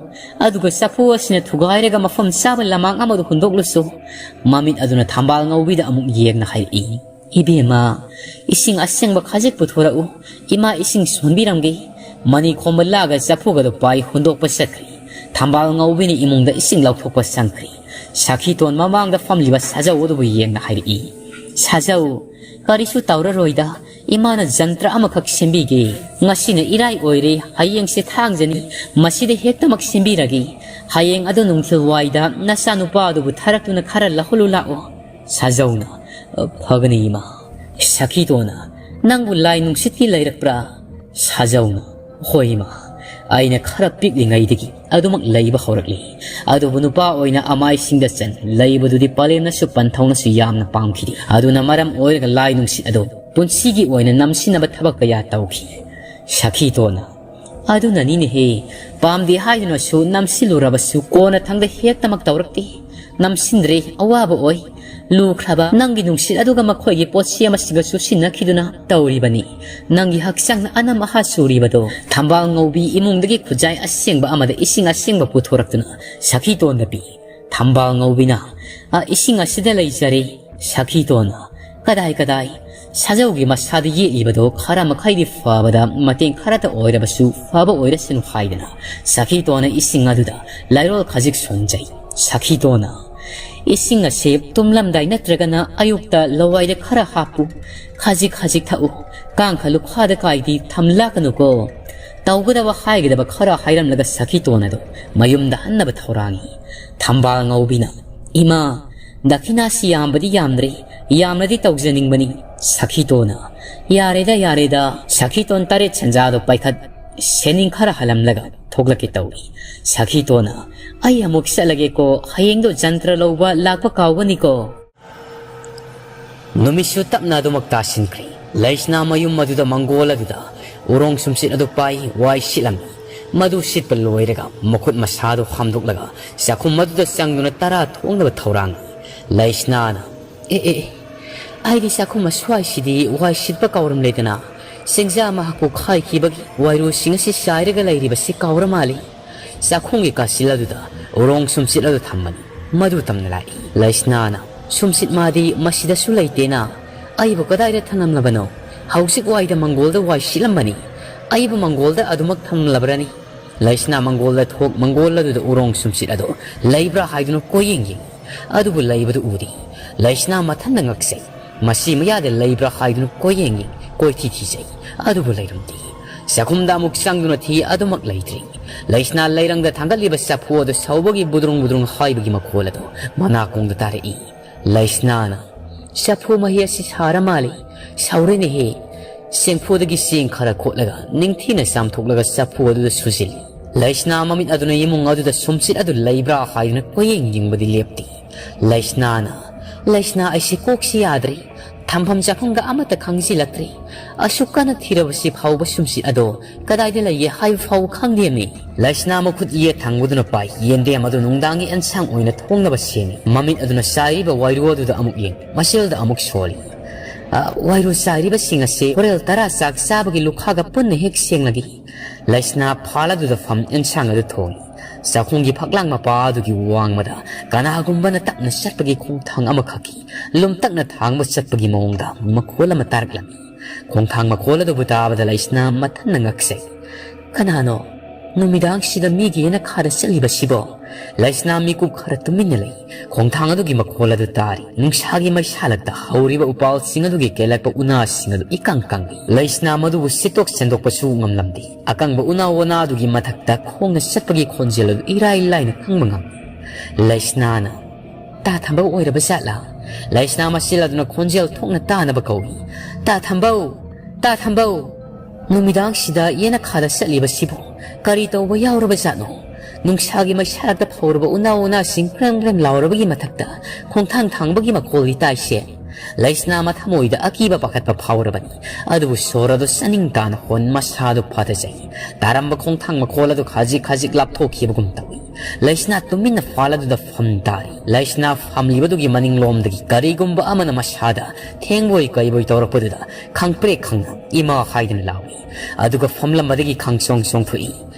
ꯑꯗꯨꯒ ꯆꯐꯨ ꯑꯁꯤꯅ ꯊꯨꯒꯥꯏꯔꯒ ꯃꯐꯝ ꯆꯥꯕ ꯂꯃꯥꯡ ꯑꯃꯗ ꯍꯨꯟꯗꯣꯛꯂꯨꯁꯨ꯫" ꯃꯃꯤꯠ ꯑꯗꯨꯅ ꯊꯝꯕꯥꯜ ꯉꯧꯕꯤꯗ ꯑꯃꯨꯛ ꯌꯦꯡꯅ ꯍꯥꯏꯔꯛꯏ, "ꯏꯕꯦꯝꯃ, ꯏꯁꯤꯡ ꯑꯁꯦꯡꯕ ꯈꯖꯤꯛ ꯄꯨꯊꯣꯔꯛꯎ꯫ ꯏꯃꯥ ꯏꯁꯤꯡ ꯁꯣꯟꯕꯤꯔꯝꯒꯦ꯫" ꯃꯅꯤ ꯈꯣꯝꯕ ꯂꯥꯒ ꯆꯐꯨꯒꯗꯨ ꯄꯥꯏ ꯍꯨꯟꯗꯣꯛꯄ ꯆꯠꯈ꯭ꯔꯦ꯫ ꯊꯝꯕꯥꯜ ꯉꯧꯕꯤꯅ ꯏꯃꯨꯡꯗ ꯏꯁꯤꯡ ꯂꯧꯊꯣꯛꯄ ꯆꯪꯈ꯭ꯔꯦ꯫ ꯁꯈꯤꯇꯣꯟ ꯃꯃꯥꯡꯗ ꯐꯝꯂꯤꯕ ꯁꯥꯖꯧ ꯑꯗꯨꯕꯨ ꯌꯦꯡꯅ ꯍꯥꯏꯔꯛꯏ, "ꯁꯥꯖꯧ, ꯀꯔꯤꯁꯨ ꯇꯧꯔꯔꯣꯏꯗ꯫ ꯏꯃꯥꯅ ꯖꯟꯇ꯭ꯔ ꯑꯃꯈꯛ ꯁꯦꯝꯕꯤꯒꯦ꯫ ꯉꯁꯤꯅ ꯏꯔꯥꯏ ꯑꯣꯏꯔꯦ, ꯍꯌꯦꯡꯁꯦ ꯊꯥꯡꯖꯅꯤ꯫ ꯃꯁꯤꯗ ꯍꯦꯛꯇꯃꯛ ꯁꯦꯝꯕꯤꯔꯒꯦ꯫ ꯍꯌꯦꯡ ꯑꯗꯨ ꯅꯨꯡꯊꯤꯜ ꯋꯥꯏꯗ ꯅꯆꯥꯅꯨꯄꯥ ꯑꯗꯨꯕꯨ ꯊꯥꯔꯛꯇꯨꯅ ꯈꯔ ꯂꯧꯍꯜꯂꯨ ꯂꯥꯛꯑꯣ꯫" ꯁꯥꯖꯧꯅ, "ꯐꯒꯅꯤ ꯏꯃꯥ꯫" ꯁꯈꯤꯇꯣꯟꯅ, "ꯅꯪꯕꯨ ꯂꯥꯏ ꯅꯨꯡꯁꯤꯠꯀꯤ ꯂꯩꯔꯛꯄ꯭ꯔꯥ?" ꯁꯥꯖꯧꯅ, "ꯍꯣꯏ ꯏꯃꯥ, ꯑꯩꯅ ꯈꯔ ꯄꯤꯛꯂꯤꯉꯩꯗꯒꯤ ꯑꯗꯨꯃꯛ ꯂꯩꯕ ꯍꯧꯔꯛꯂꯤ꯫ ꯑꯗꯨꯕꯨ ꯅꯨꯄꯥ ꯑꯣꯏꯅ ꯑꯃꯥꯏꯁꯤꯡꯗ ꯆꯟ ꯂꯩꯕꯗꯨꯗꯤ ꯄꯂꯦꯝꯅꯁꯨ ꯄꯟꯊꯧꯅꯁꯨ ꯌꯥꯝꯅ ꯄꯥꯝꯈꯤꯗꯦ꯫ ꯑꯗꯨꯅ ꯃꯔꯝ ꯑꯣꯏꯔꯒ ꯂꯥꯏ ꯅꯨꯡꯁꯤꯠ ꯑꯗꯨ ꯄꯨꯟꯁꯤꯒꯤ ꯑꯣꯏꯅ ꯅꯝꯁꯤꯟꯅꯕ ꯊꯕꯛ ꯀꯌꯥ ꯇꯧꯈꯤ꯫" ꯁꯈꯤꯇꯣꯟꯅ, "ꯑꯗꯨꯅꯅꯤꯅꯦꯍꯦ, ꯄꯥꯝꯗꯦ ꯍꯥꯏꯗꯨꯅꯁꯨ ꯅꯝꯁꯤꯜꯂꯨꯔꯕꯁꯨ ꯀꯣꯟꯅꯊꯪꯗ ꯍꯦꯛꯇꯃꯛ ꯇꯧꯔꯛꯇꯦ꯫ ꯅꯝꯁꯤꯟꯗ꯭ꯔꯦ, ꯑꯋꯥꯕ ꯑꯣꯏ꯫ ꯂꯨꯈ꯭ꯔꯕ ꯅꯪꯒꯤ ꯅꯨꯡꯁꯤꯠ ꯑꯗꯨꯒ ꯃꯈꯣꯏꯒꯤ ꯄꯣꯠꯁꯦꯝ ꯑꯁꯤꯒ ꯆꯨꯁꯤꯟꯅꯈꯤꯗꯨꯅ ꯇꯧꯔꯤꯕꯅꯤ꯫ ꯅꯪꯒꯤ ꯍꯛꯆꯥꯡꯅ ꯑꯅꯝ ꯑꯍꯥ ꯆꯨꯔꯤꯕꯗꯣ ꯊꯝꯕꯥꯜ ꯉꯧꯕꯤ ꯏꯃꯨꯡꯗꯒꯤ ꯈꯨꯖꯥꯏ ꯑꯁꯦꯡꯕ ꯑꯃꯗ ꯏꯁꯤꯡ ꯑꯁꯦꯡꯕ ꯄꯨꯊꯣꯔꯛꯇꯨꯅ ꯁꯈꯤꯇꯣꯟꯗ ꯄꯤ꯫ ꯊꯝꯕꯥꯜ ꯉꯧꯕꯤꯅ, "ꯑ, ꯏꯁꯤꯡ ꯑꯁꯤꯗ ꯂꯩꯖꯔꯦ, ꯁꯈꯤꯇꯣꯟ꯫ ꯀꯗꯥꯏ ꯀꯗꯥꯏ? ꯁꯥꯖꯧꯒꯤ ꯃꯁꯥꯗ ꯌꯦꯛꯂꯤꯕꯗꯣ ꯈꯔ ꯃꯈꯩꯗꯤ ꯐꯕꯗ ꯃꯇꯦꯡ ꯈꯔꯇ ꯑꯣꯏꯔꯕꯁꯨ ꯐꯕ ꯑꯣꯏꯔꯁꯅꯨ" ꯍꯥꯏꯗꯅ ꯁꯈꯤꯇꯣꯟꯅ ꯏꯁꯤꯡ ꯑꯗꯨꯗ ꯂꯩꯔꯣꯜ ꯈꯖꯤꯛ ꯁꯣꯟꯖꯩ꯫ ꯁꯈꯤꯇꯣꯟꯅ, "ꯏꯁꯤꯡ ꯑꯁꯤ ꯇꯨꯝꯂꯝꯗꯥꯏ ꯅꯠꯇ꯭ꯔꯒꯅ ꯑꯌꯨꯛꯇ ꯂꯋꯥꯏꯗ ꯈꯔ ꯍꯥꯞꯄꯨ, ꯈꯖꯤꯛ ꯈꯖꯤꯛ ꯊꯛꯎ, ꯀꯥꯡꯈ ꯂꯨꯈꯥꯗ ꯀꯥꯏꯗꯤ ꯊꯝꯂꯥꯛꯀꯅꯨꯀꯣ꯫ ꯇꯧꯒꯗꯕ ꯍꯥꯏꯒꯗꯕ ꯈꯔ ꯍꯥꯏꯔꯝꯂꯒ ꯁꯈꯤꯇꯣꯟ ꯑꯗꯨ ꯃꯌꯨꯝꯗ ꯍꯟꯅꯕ ꯊꯧꯔꯥꯡꯏ"꯫ ꯊꯝꯕꯥꯜ ꯉꯧꯕꯤꯅ, "ꯏꯃꯥ, ꯗꯈꯤꯅꯥꯁꯤ ꯌꯥꯝꯕꯗꯤ ꯌꯥꯝꯗ꯭ꯔꯦ, ꯌꯥꯝꯅꯗꯤ ꯇꯧꯖꯅꯤꯡꯕꯅꯤ"꯫ ꯁꯈꯤꯇꯣꯟꯅ, "ꯌꯥꯔꯦꯗ, ꯌꯥꯔꯦꯗ"꯫ ꯁꯈꯤꯇꯣꯟ ꯇꯔꯦꯠ ꯁꯦꯟꯖꯥꯗꯣ ꯄꯥꯏꯈꯠ, ꯁꯦꯅꯤꯡ ꯈꯔ ꯍꯜꯂꯝꯂꯒ ꯊꯣꯛꯂꯛꯀꯦ ꯇꯧꯏ꯫ ꯁꯈꯤꯇꯣꯟꯅ, "ꯑꯩ ꯑꯃꯨꯛ ꯆꯠꯂꯒꯦꯀꯣ, ꯍꯌꯦꯡꯗꯣ ꯖꯟꯇ꯭ꯔ ꯂꯧꯕ ꯂꯥꯛꯄ ꯀꯥꯎꯒꯅꯤꯀꯣ"꯫ ꯅꯨꯃꯤꯠꯁꯨ ꯇꯞꯅ ꯑꯗꯨꯃꯛ ꯇꯥꯁꯤꯟꯈ꯭ꯔꯦ꯫ ꯂꯩꯁꯅꯥ ꯃꯌꯨꯝ ꯑꯗꯨꯗ ꯃꯪꯒꯣꯜ ꯑꯗꯨꯗ ꯎꯔꯣꯡ ꯁꯨꯝꯆꯤꯠ ꯑꯗꯨ ꯄꯥꯏ ꯋꯥꯏ ꯁꯤꯠꯂꯝꯃꯤ꯫ ꯃꯗꯨ ꯁꯤꯠꯄ ꯂꯣꯏꯔꯒ ꯃꯈꯨꯠ ꯃꯁꯥꯗꯨ ꯍꯥꯝꯗꯣꯛꯂꯒ ꯆꯥꯛꯈꯨꯝ ꯑꯗꯨꯗ ꯆꯪꯗꯨꯅ ꯇꯔꯥ ꯊꯣꯡꯅꯕ ꯊꯧꯔꯥꯡ꯫ ꯂꯩꯁꯅꯥꯅ, "ꯑꯦ, ꯑꯦ, ꯑꯦ, ꯑꯩꯒꯤ ꯆꯥꯛꯈꯨꯝ ꯑꯁ꯭ꯋꯥꯏꯁꯤꯗꯤ ꯋꯥꯏ ꯁꯤꯠꯄ ꯀꯥꯎꯔꯝꯂꯦꯗꯅ꯫ ꯆꯦꯡꯖꯥ ꯃꯍꯥꯛꯄꯨ ꯈꯥꯏꯈꯤꯕꯒꯤ ꯋꯥꯏꯔꯨꯁꯤꯡ ꯑꯁꯤ ꯆꯥꯏꯔꯒ ꯂꯩꯔꯤꯕꯁꯤ ꯀꯥꯎꯔ ꯃꯥꯜꯂꯤ"꯫ ꯆꯥꯛꯈꯨꯝꯒꯤ ꯀꯥꯆꯤꯜ ꯑꯗꯨꯗ ꯎꯔꯣꯡ ꯁꯨꯝꯆꯤꯠ ꯑꯗꯨ ꯊꯝꯕꯅꯤ꯫ ꯃꯗꯨ ꯇꯝꯅ ꯂꯥꯛꯏ꯫ ꯂꯩꯁꯅꯥꯅ, "ꯁꯨꯝꯆꯤꯠ ꯃꯥꯗꯤ ꯃꯁꯤꯗꯁꯨ ꯂꯩꯇꯦꯅ꯫ ꯑꯩꯕꯨ ꯀꯗꯥꯏꯗ ꯊꯝꯂꯝꯂꯕꯅꯣ? ꯍꯧꯖꯤꯛ ꯋꯥꯏꯗ ꯃꯪꯒꯣꯜꯗ ꯋꯥꯏ ꯁꯤꯠꯂꯝꯕꯅꯤ꯫ ꯑꯩꯕꯨ ꯃꯪꯒꯣꯜꯗ ꯑꯗꯨꯃꯛ ꯊꯝꯂꯝꯂꯕ꯭ꯔꯅꯤ?" ꯂꯩꯁꯅꯥ ꯃꯪꯒꯣꯜꯗ ꯊꯣꯛ, ꯃꯪꯒꯣꯜ ꯑꯗꯨꯗ ꯎꯔꯣꯡ ꯁꯨꯝꯆꯤꯠ ꯑꯗꯨ ꯂꯩꯕ꯭ꯔꯥ ꯍꯥꯏꯗꯨꯅ ꯀꯣꯏꯌꯦꯡ ꯌꯦꯡꯏ꯫ ꯑꯗꯨꯕꯨ ꯂꯩꯕꯗꯨ ꯎꯗꯦ꯫ ꯂꯩꯁꯅꯥ ꯃꯊꯟꯗ ꯉꯛꯆꯩ꯫ ꯃꯁꯤ ꯃꯌꯥꯗ ꯂꯩꯕ꯭ꯔꯥ ꯍꯥꯏꯗꯨꯅ ꯀꯣꯏꯌꯦꯡ ꯌꯦꯡ, ꯀꯣꯏꯊꯤ ꯊꯤꯖꯩ꯫ ꯑꯗꯨꯕꯨ ꯂꯩꯔꯝꯗꯦ꯫ ꯆꯥꯛꯈꯨꯝꯗ ꯑꯃꯨꯛ ꯆꯪꯗꯨꯅ ꯊꯤ, ꯑꯗꯨꯃꯛ ꯂꯩꯇ꯭ꯔꯤ꯫ ꯂꯩꯁꯅꯥ ꯂꯩꯔꯪꯗ ꯊꯥꯡꯒꯠꯂꯤꯕ ꯆꯐꯨ ꯑꯗꯨ ꯁꯧꯕꯒꯤ ꯕꯨꯗ꯭ꯔꯨꯡ ꯕꯨꯗ꯭ꯔꯨꯡ ꯍꯥꯏꯕꯒꯤ ꯃꯈꯣꯜ ꯑꯗꯨ ꯃꯅꯥꯀꯣꯡꯗ ꯇꯥꯔꯛꯏ꯫ ꯂꯩꯁꯅꯥꯅ, "ꯆꯐꯨ ꯃꯍꯤ ꯑꯁꯤ ꯁꯥꯔ ꯃꯥꯜꯂꯤ꯫ ꯁꯧꯔꯦꯅꯦꯍꯦ"꯫ ꯆꯦꯡꯐꯨꯗꯒꯤ ꯆꯦꯡ ꯈꯔ ꯈꯣꯠꯂꯒ ꯅꯤꯡꯊꯤꯅ ꯆꯥꯝꯊꯣꯛꯂꯒ ꯆꯐꯨ ꯑꯗꯨꯗ ꯁꯨꯖꯤꯜꯂꯤ꯫ ꯂꯩꯁꯅꯥ ꯃꯃꯤꯠ ꯑꯗꯨꯅ ꯏꯃꯨꯡ ꯑꯗꯨꯗ ꯁꯨꯝꯆꯤꯠ ꯑꯗꯨ ꯂꯩꯕ꯭ꯔꯥ ꯍꯥꯏꯗꯨꯅ ꯀꯣꯏꯌꯦꯡ ꯌꯦꯡꯕꯗꯤ ꯂꯦꯞꯇꯦ꯫ ꯂꯩꯁꯅꯥꯅ, "ꯂꯩꯁꯅꯥ, ꯑꯩꯁꯦ ꯀꯣꯛꯁꯤ ꯌꯥꯗ꯭ꯔꯦ꯫ ꯊꯝꯐꯝ ꯆꯥꯐꯝꯒ ꯑꯃꯠꯇ ꯈꯪꯖꯤꯜꯂꯛꯇ꯭ꯔꯦ꯫ ꯑꯁꯨꯛ ꯀꯟꯅ ꯊꯤꯔꯕꯁꯤ ꯐꯥꯎꯕ ꯁꯨꯝꯁꯤꯠ ꯑꯗꯣ ꯀꯗꯥꯏꯗ ꯂꯩꯒꯦ ꯍꯥꯏꯕ ꯐꯥꯎꯕ ꯈꯪꯗꯦꯃꯤ꯫ ꯂꯩꯁꯅꯥ ꯃꯈꯨꯠ ꯌꯦꯠ ꯊꯪꯕꯗꯨꯅ ꯄꯥꯏ ꯌꯦꯟꯗꯦꯝ ꯑꯗꯨ ꯅꯨꯡꯗꯥꯡꯒꯤ ꯑꯦꯟꯁꯥꯡ ꯑꯣꯏꯅ ꯊꯣꯡꯅꯕ ꯁꯦꯝꯃꯤ꯫ ꯃꯃꯤꯠ ꯑꯗꯨꯅ ꯆꯥꯏꯔꯤꯕ ꯋꯥꯏꯔꯨ ꯑꯗꯨꯗ ꯑꯃꯨꯛ ꯌꯦꯡ, ꯃꯆꯤꯜꯗ ꯑꯃꯨꯛ ꯁꯣꯜꯂꯤ꯫ "ꯑ, ꯋꯥꯏꯔꯨ ꯆꯥꯏꯔꯤꯕꯁꯤꯡ ꯑꯁꯤ ꯍꯣꯔꯦꯜ ꯇꯔꯥ ꯆꯥꯛ ꯆꯥꯕꯒꯤ ꯂꯨꯈꯥꯒ ꯄꯨꯟꯅ ꯍꯦꯛ ꯁꯦꯡꯂꯒꯦ꯫" ꯂꯩꯁꯅꯥ ꯐꯥꯜ ꯑꯗꯨꯗ ꯐꯝ ꯑꯦꯟꯁꯥꯡ ꯑꯗꯨ ꯊꯣꯡꯉꯤ꯫ ꯆꯥꯛꯈꯨꯝꯒꯤ ꯐꯛꯂꯥꯡ ꯃꯄꯥ ꯑꯗꯨꯒꯤ ꯋꯥꯡꯃꯗ ꯀꯅꯥꯒꯨꯝꯕꯅ ꯇꯞꯅ ꯆꯠꯄꯒꯤ ꯈꯣꯡꯊꯥꯡ ꯑꯃꯈꯛꯀꯤ ꯂꯨꯝꯇꯛꯅ ꯊꯥꯡꯕ ꯆꯠꯄꯒꯤ ꯃꯑꯣꯡꯗ ꯃꯈꯣꯜ ꯑꯃ ꯇꯥꯔꯛꯂꯝꯃꯤ꯫ ꯈꯣꯡꯊꯥꯡ ꯃꯈꯣꯜ ꯑꯗꯨꯕꯨ ꯇꯥꯕꯗ ꯂꯩꯁꯅꯥ ꯃꯊꯟꯅ ꯉꯛꯆꯩ꯫ "ꯀꯅꯥꯅꯣ ꯅꯨꯃꯤꯗꯥꯡꯁꯤꯗ ꯃꯤꯒꯤ ꯌꯦꯅꯈꯥꯗ ꯆꯠꯂꯤꯕꯁꯤꯕꯣ?" ꯂꯩꯁꯅꯥ ꯃꯤꯀꯨꯞ ꯈꯔ ꯇꯨꯃꯤꯟꯅ ꯂꯩ꯫ ꯈꯣꯡꯊꯥꯡ ꯑꯗꯨꯒꯤ ꯃꯈꯣꯜ ꯑꯗꯨ ꯇꯥꯔꯤ꯫ ꯅꯨꯡꯁꯥꯒꯤ ꯃꯩꯁꯥꯂꯛꯇ ꯍꯧꯔꯤꯕ ꯎꯄꯥꯜꯁꯤꯡ ꯑꯗꯨꯒꯤ ꯀꯦꯜꯂꯛꯄ ꯎꯅꯥꯁꯤꯡ ꯑꯗꯨ ꯏꯀꯪ ꯀꯪꯏ꯫ ꯂꯩꯁꯅꯥ ꯃꯗꯨꯕꯨ ꯁꯤꯠꯇꯣꯛ ꯁꯦꯡꯗꯣꯛꯄꯁꯨ ꯉꯝꯂꯝꯗꯦ꯫ ꯑꯀꯪꯕ ꯎꯅꯥ ꯋꯥꯅꯥꯗꯨꯒꯤ ꯃꯊꯛꯇ ꯈꯣꯡꯅ ꯆꯠꯄꯒꯤ ꯈꯣꯟꯖꯦꯜ ꯑꯗꯨ ꯏꯔꯥꯏ ꯂꯥꯏꯅ ꯈꯪꯕ ꯉꯝꯃꯤ꯫ ꯂꯩꯁꯅꯥꯅ, "ꯇꯥ ꯊꯝꯕꯧ ꯑꯣꯏꯔꯕ ꯖꯥꯠꯂꯥ?" ꯂꯩꯁꯅꯥ ꯃꯆꯤꯜ ꯑꯗꯨꯅ ꯈꯣꯟꯖꯦꯜ ꯊꯣꯛꯅ ꯇꯥꯅꯕ ꯀꯧꯏ꯫ "ꯇꯥ ꯊꯝꯕꯧ! ꯇꯥ ꯊꯝꯕꯧ! ꯅꯨꯃꯤꯗꯥꯡꯁꯤꯗ ꯌꯦꯅꯈꯥꯗ ꯆꯠꯂꯤꯕꯁꯤꯕꯨ ꯀꯔꯤ ꯇꯧꯕ ꯌꯥꯎꯔꯕ ꯖꯥꯠꯅꯣ?" ꯅꯨꯡꯁꯥꯒꯤ ꯃꯩꯁꯥꯔꯛꯇ ꯐꯧꯔꯕ ꯎꯅꯥ ꯎꯅꯥꯁꯤꯡ ꯀ꯭ꯔꯦꯡ ꯀ꯭ꯔꯦꯡ ꯂꯥꯎꯔꯕꯒꯤ ꯃꯊꯛꯇ ꯈꯣꯡꯊꯥꯡ ꯊꯥꯡꯕꯒꯤ ꯃꯈꯣꯜꯗꯤ ꯇꯥꯏꯁꯦ꯫ ꯂꯩꯁꯅꯥ ꯃꯊꯃꯣꯏꯗ ꯑꯀꯤꯕ ꯄꯥꯈꯠꯄ ꯐꯥꯎꯔꯕꯅꯤ꯫ ꯑꯗꯨꯕꯨ ꯁꯣꯔ ꯑꯗꯨ ꯆꯥꯅꯤꯡ ꯇꯥꯅ ꯍꯣꯟ ꯃꯁꯥꯗꯨ ꯐꯥꯊꯖꯩ꯫ ꯇꯥꯔꯝꯕ ꯈꯣꯡꯊꯥꯡ ꯃꯈꯣꯜ ꯑꯗꯨ ꯈꯖꯤꯛ ꯈꯖꯤꯛ ꯂꯥꯞꯊꯣꯛꯈꯤꯕꯒꯨꯝ ꯇꯧꯏ꯫ ꯂꯩꯁꯅꯥ ꯇꯨꯃꯤꯟꯅ ꯐꯥꯜ ꯑꯗꯨꯗ ꯐꯝ ꯇꯥꯔꯤ꯫ ꯂꯩꯁꯅꯥ ꯐꯝꯂꯤꯕꯗꯨꯒꯤ ꯃꯅꯤꯡꯂꯣꯝꯗꯒꯤ ꯀꯔꯤꯒꯨꯝꯕ ꯑꯃꯅ ꯃꯁꯥꯗ ꯊꯦꯡꯕꯣꯏ ꯀꯩꯕꯣꯏ ꯇꯧꯔꯛꯄꯗꯨꯗ ꯈꯪꯄ꯭ꯔꯦꯛ ꯈꯪꯅ "ꯏꯃꯥ" ꯍꯥꯏꯗꯨꯅ ꯂꯥꯎꯏ꯫ ꯑꯗꯨꯒ ꯐꯝꯂꯝꯕꯗꯒꯤ ꯈꯪꯆꯣꯡ ꯆꯣꯡꯊꯣꯛꯏ꯫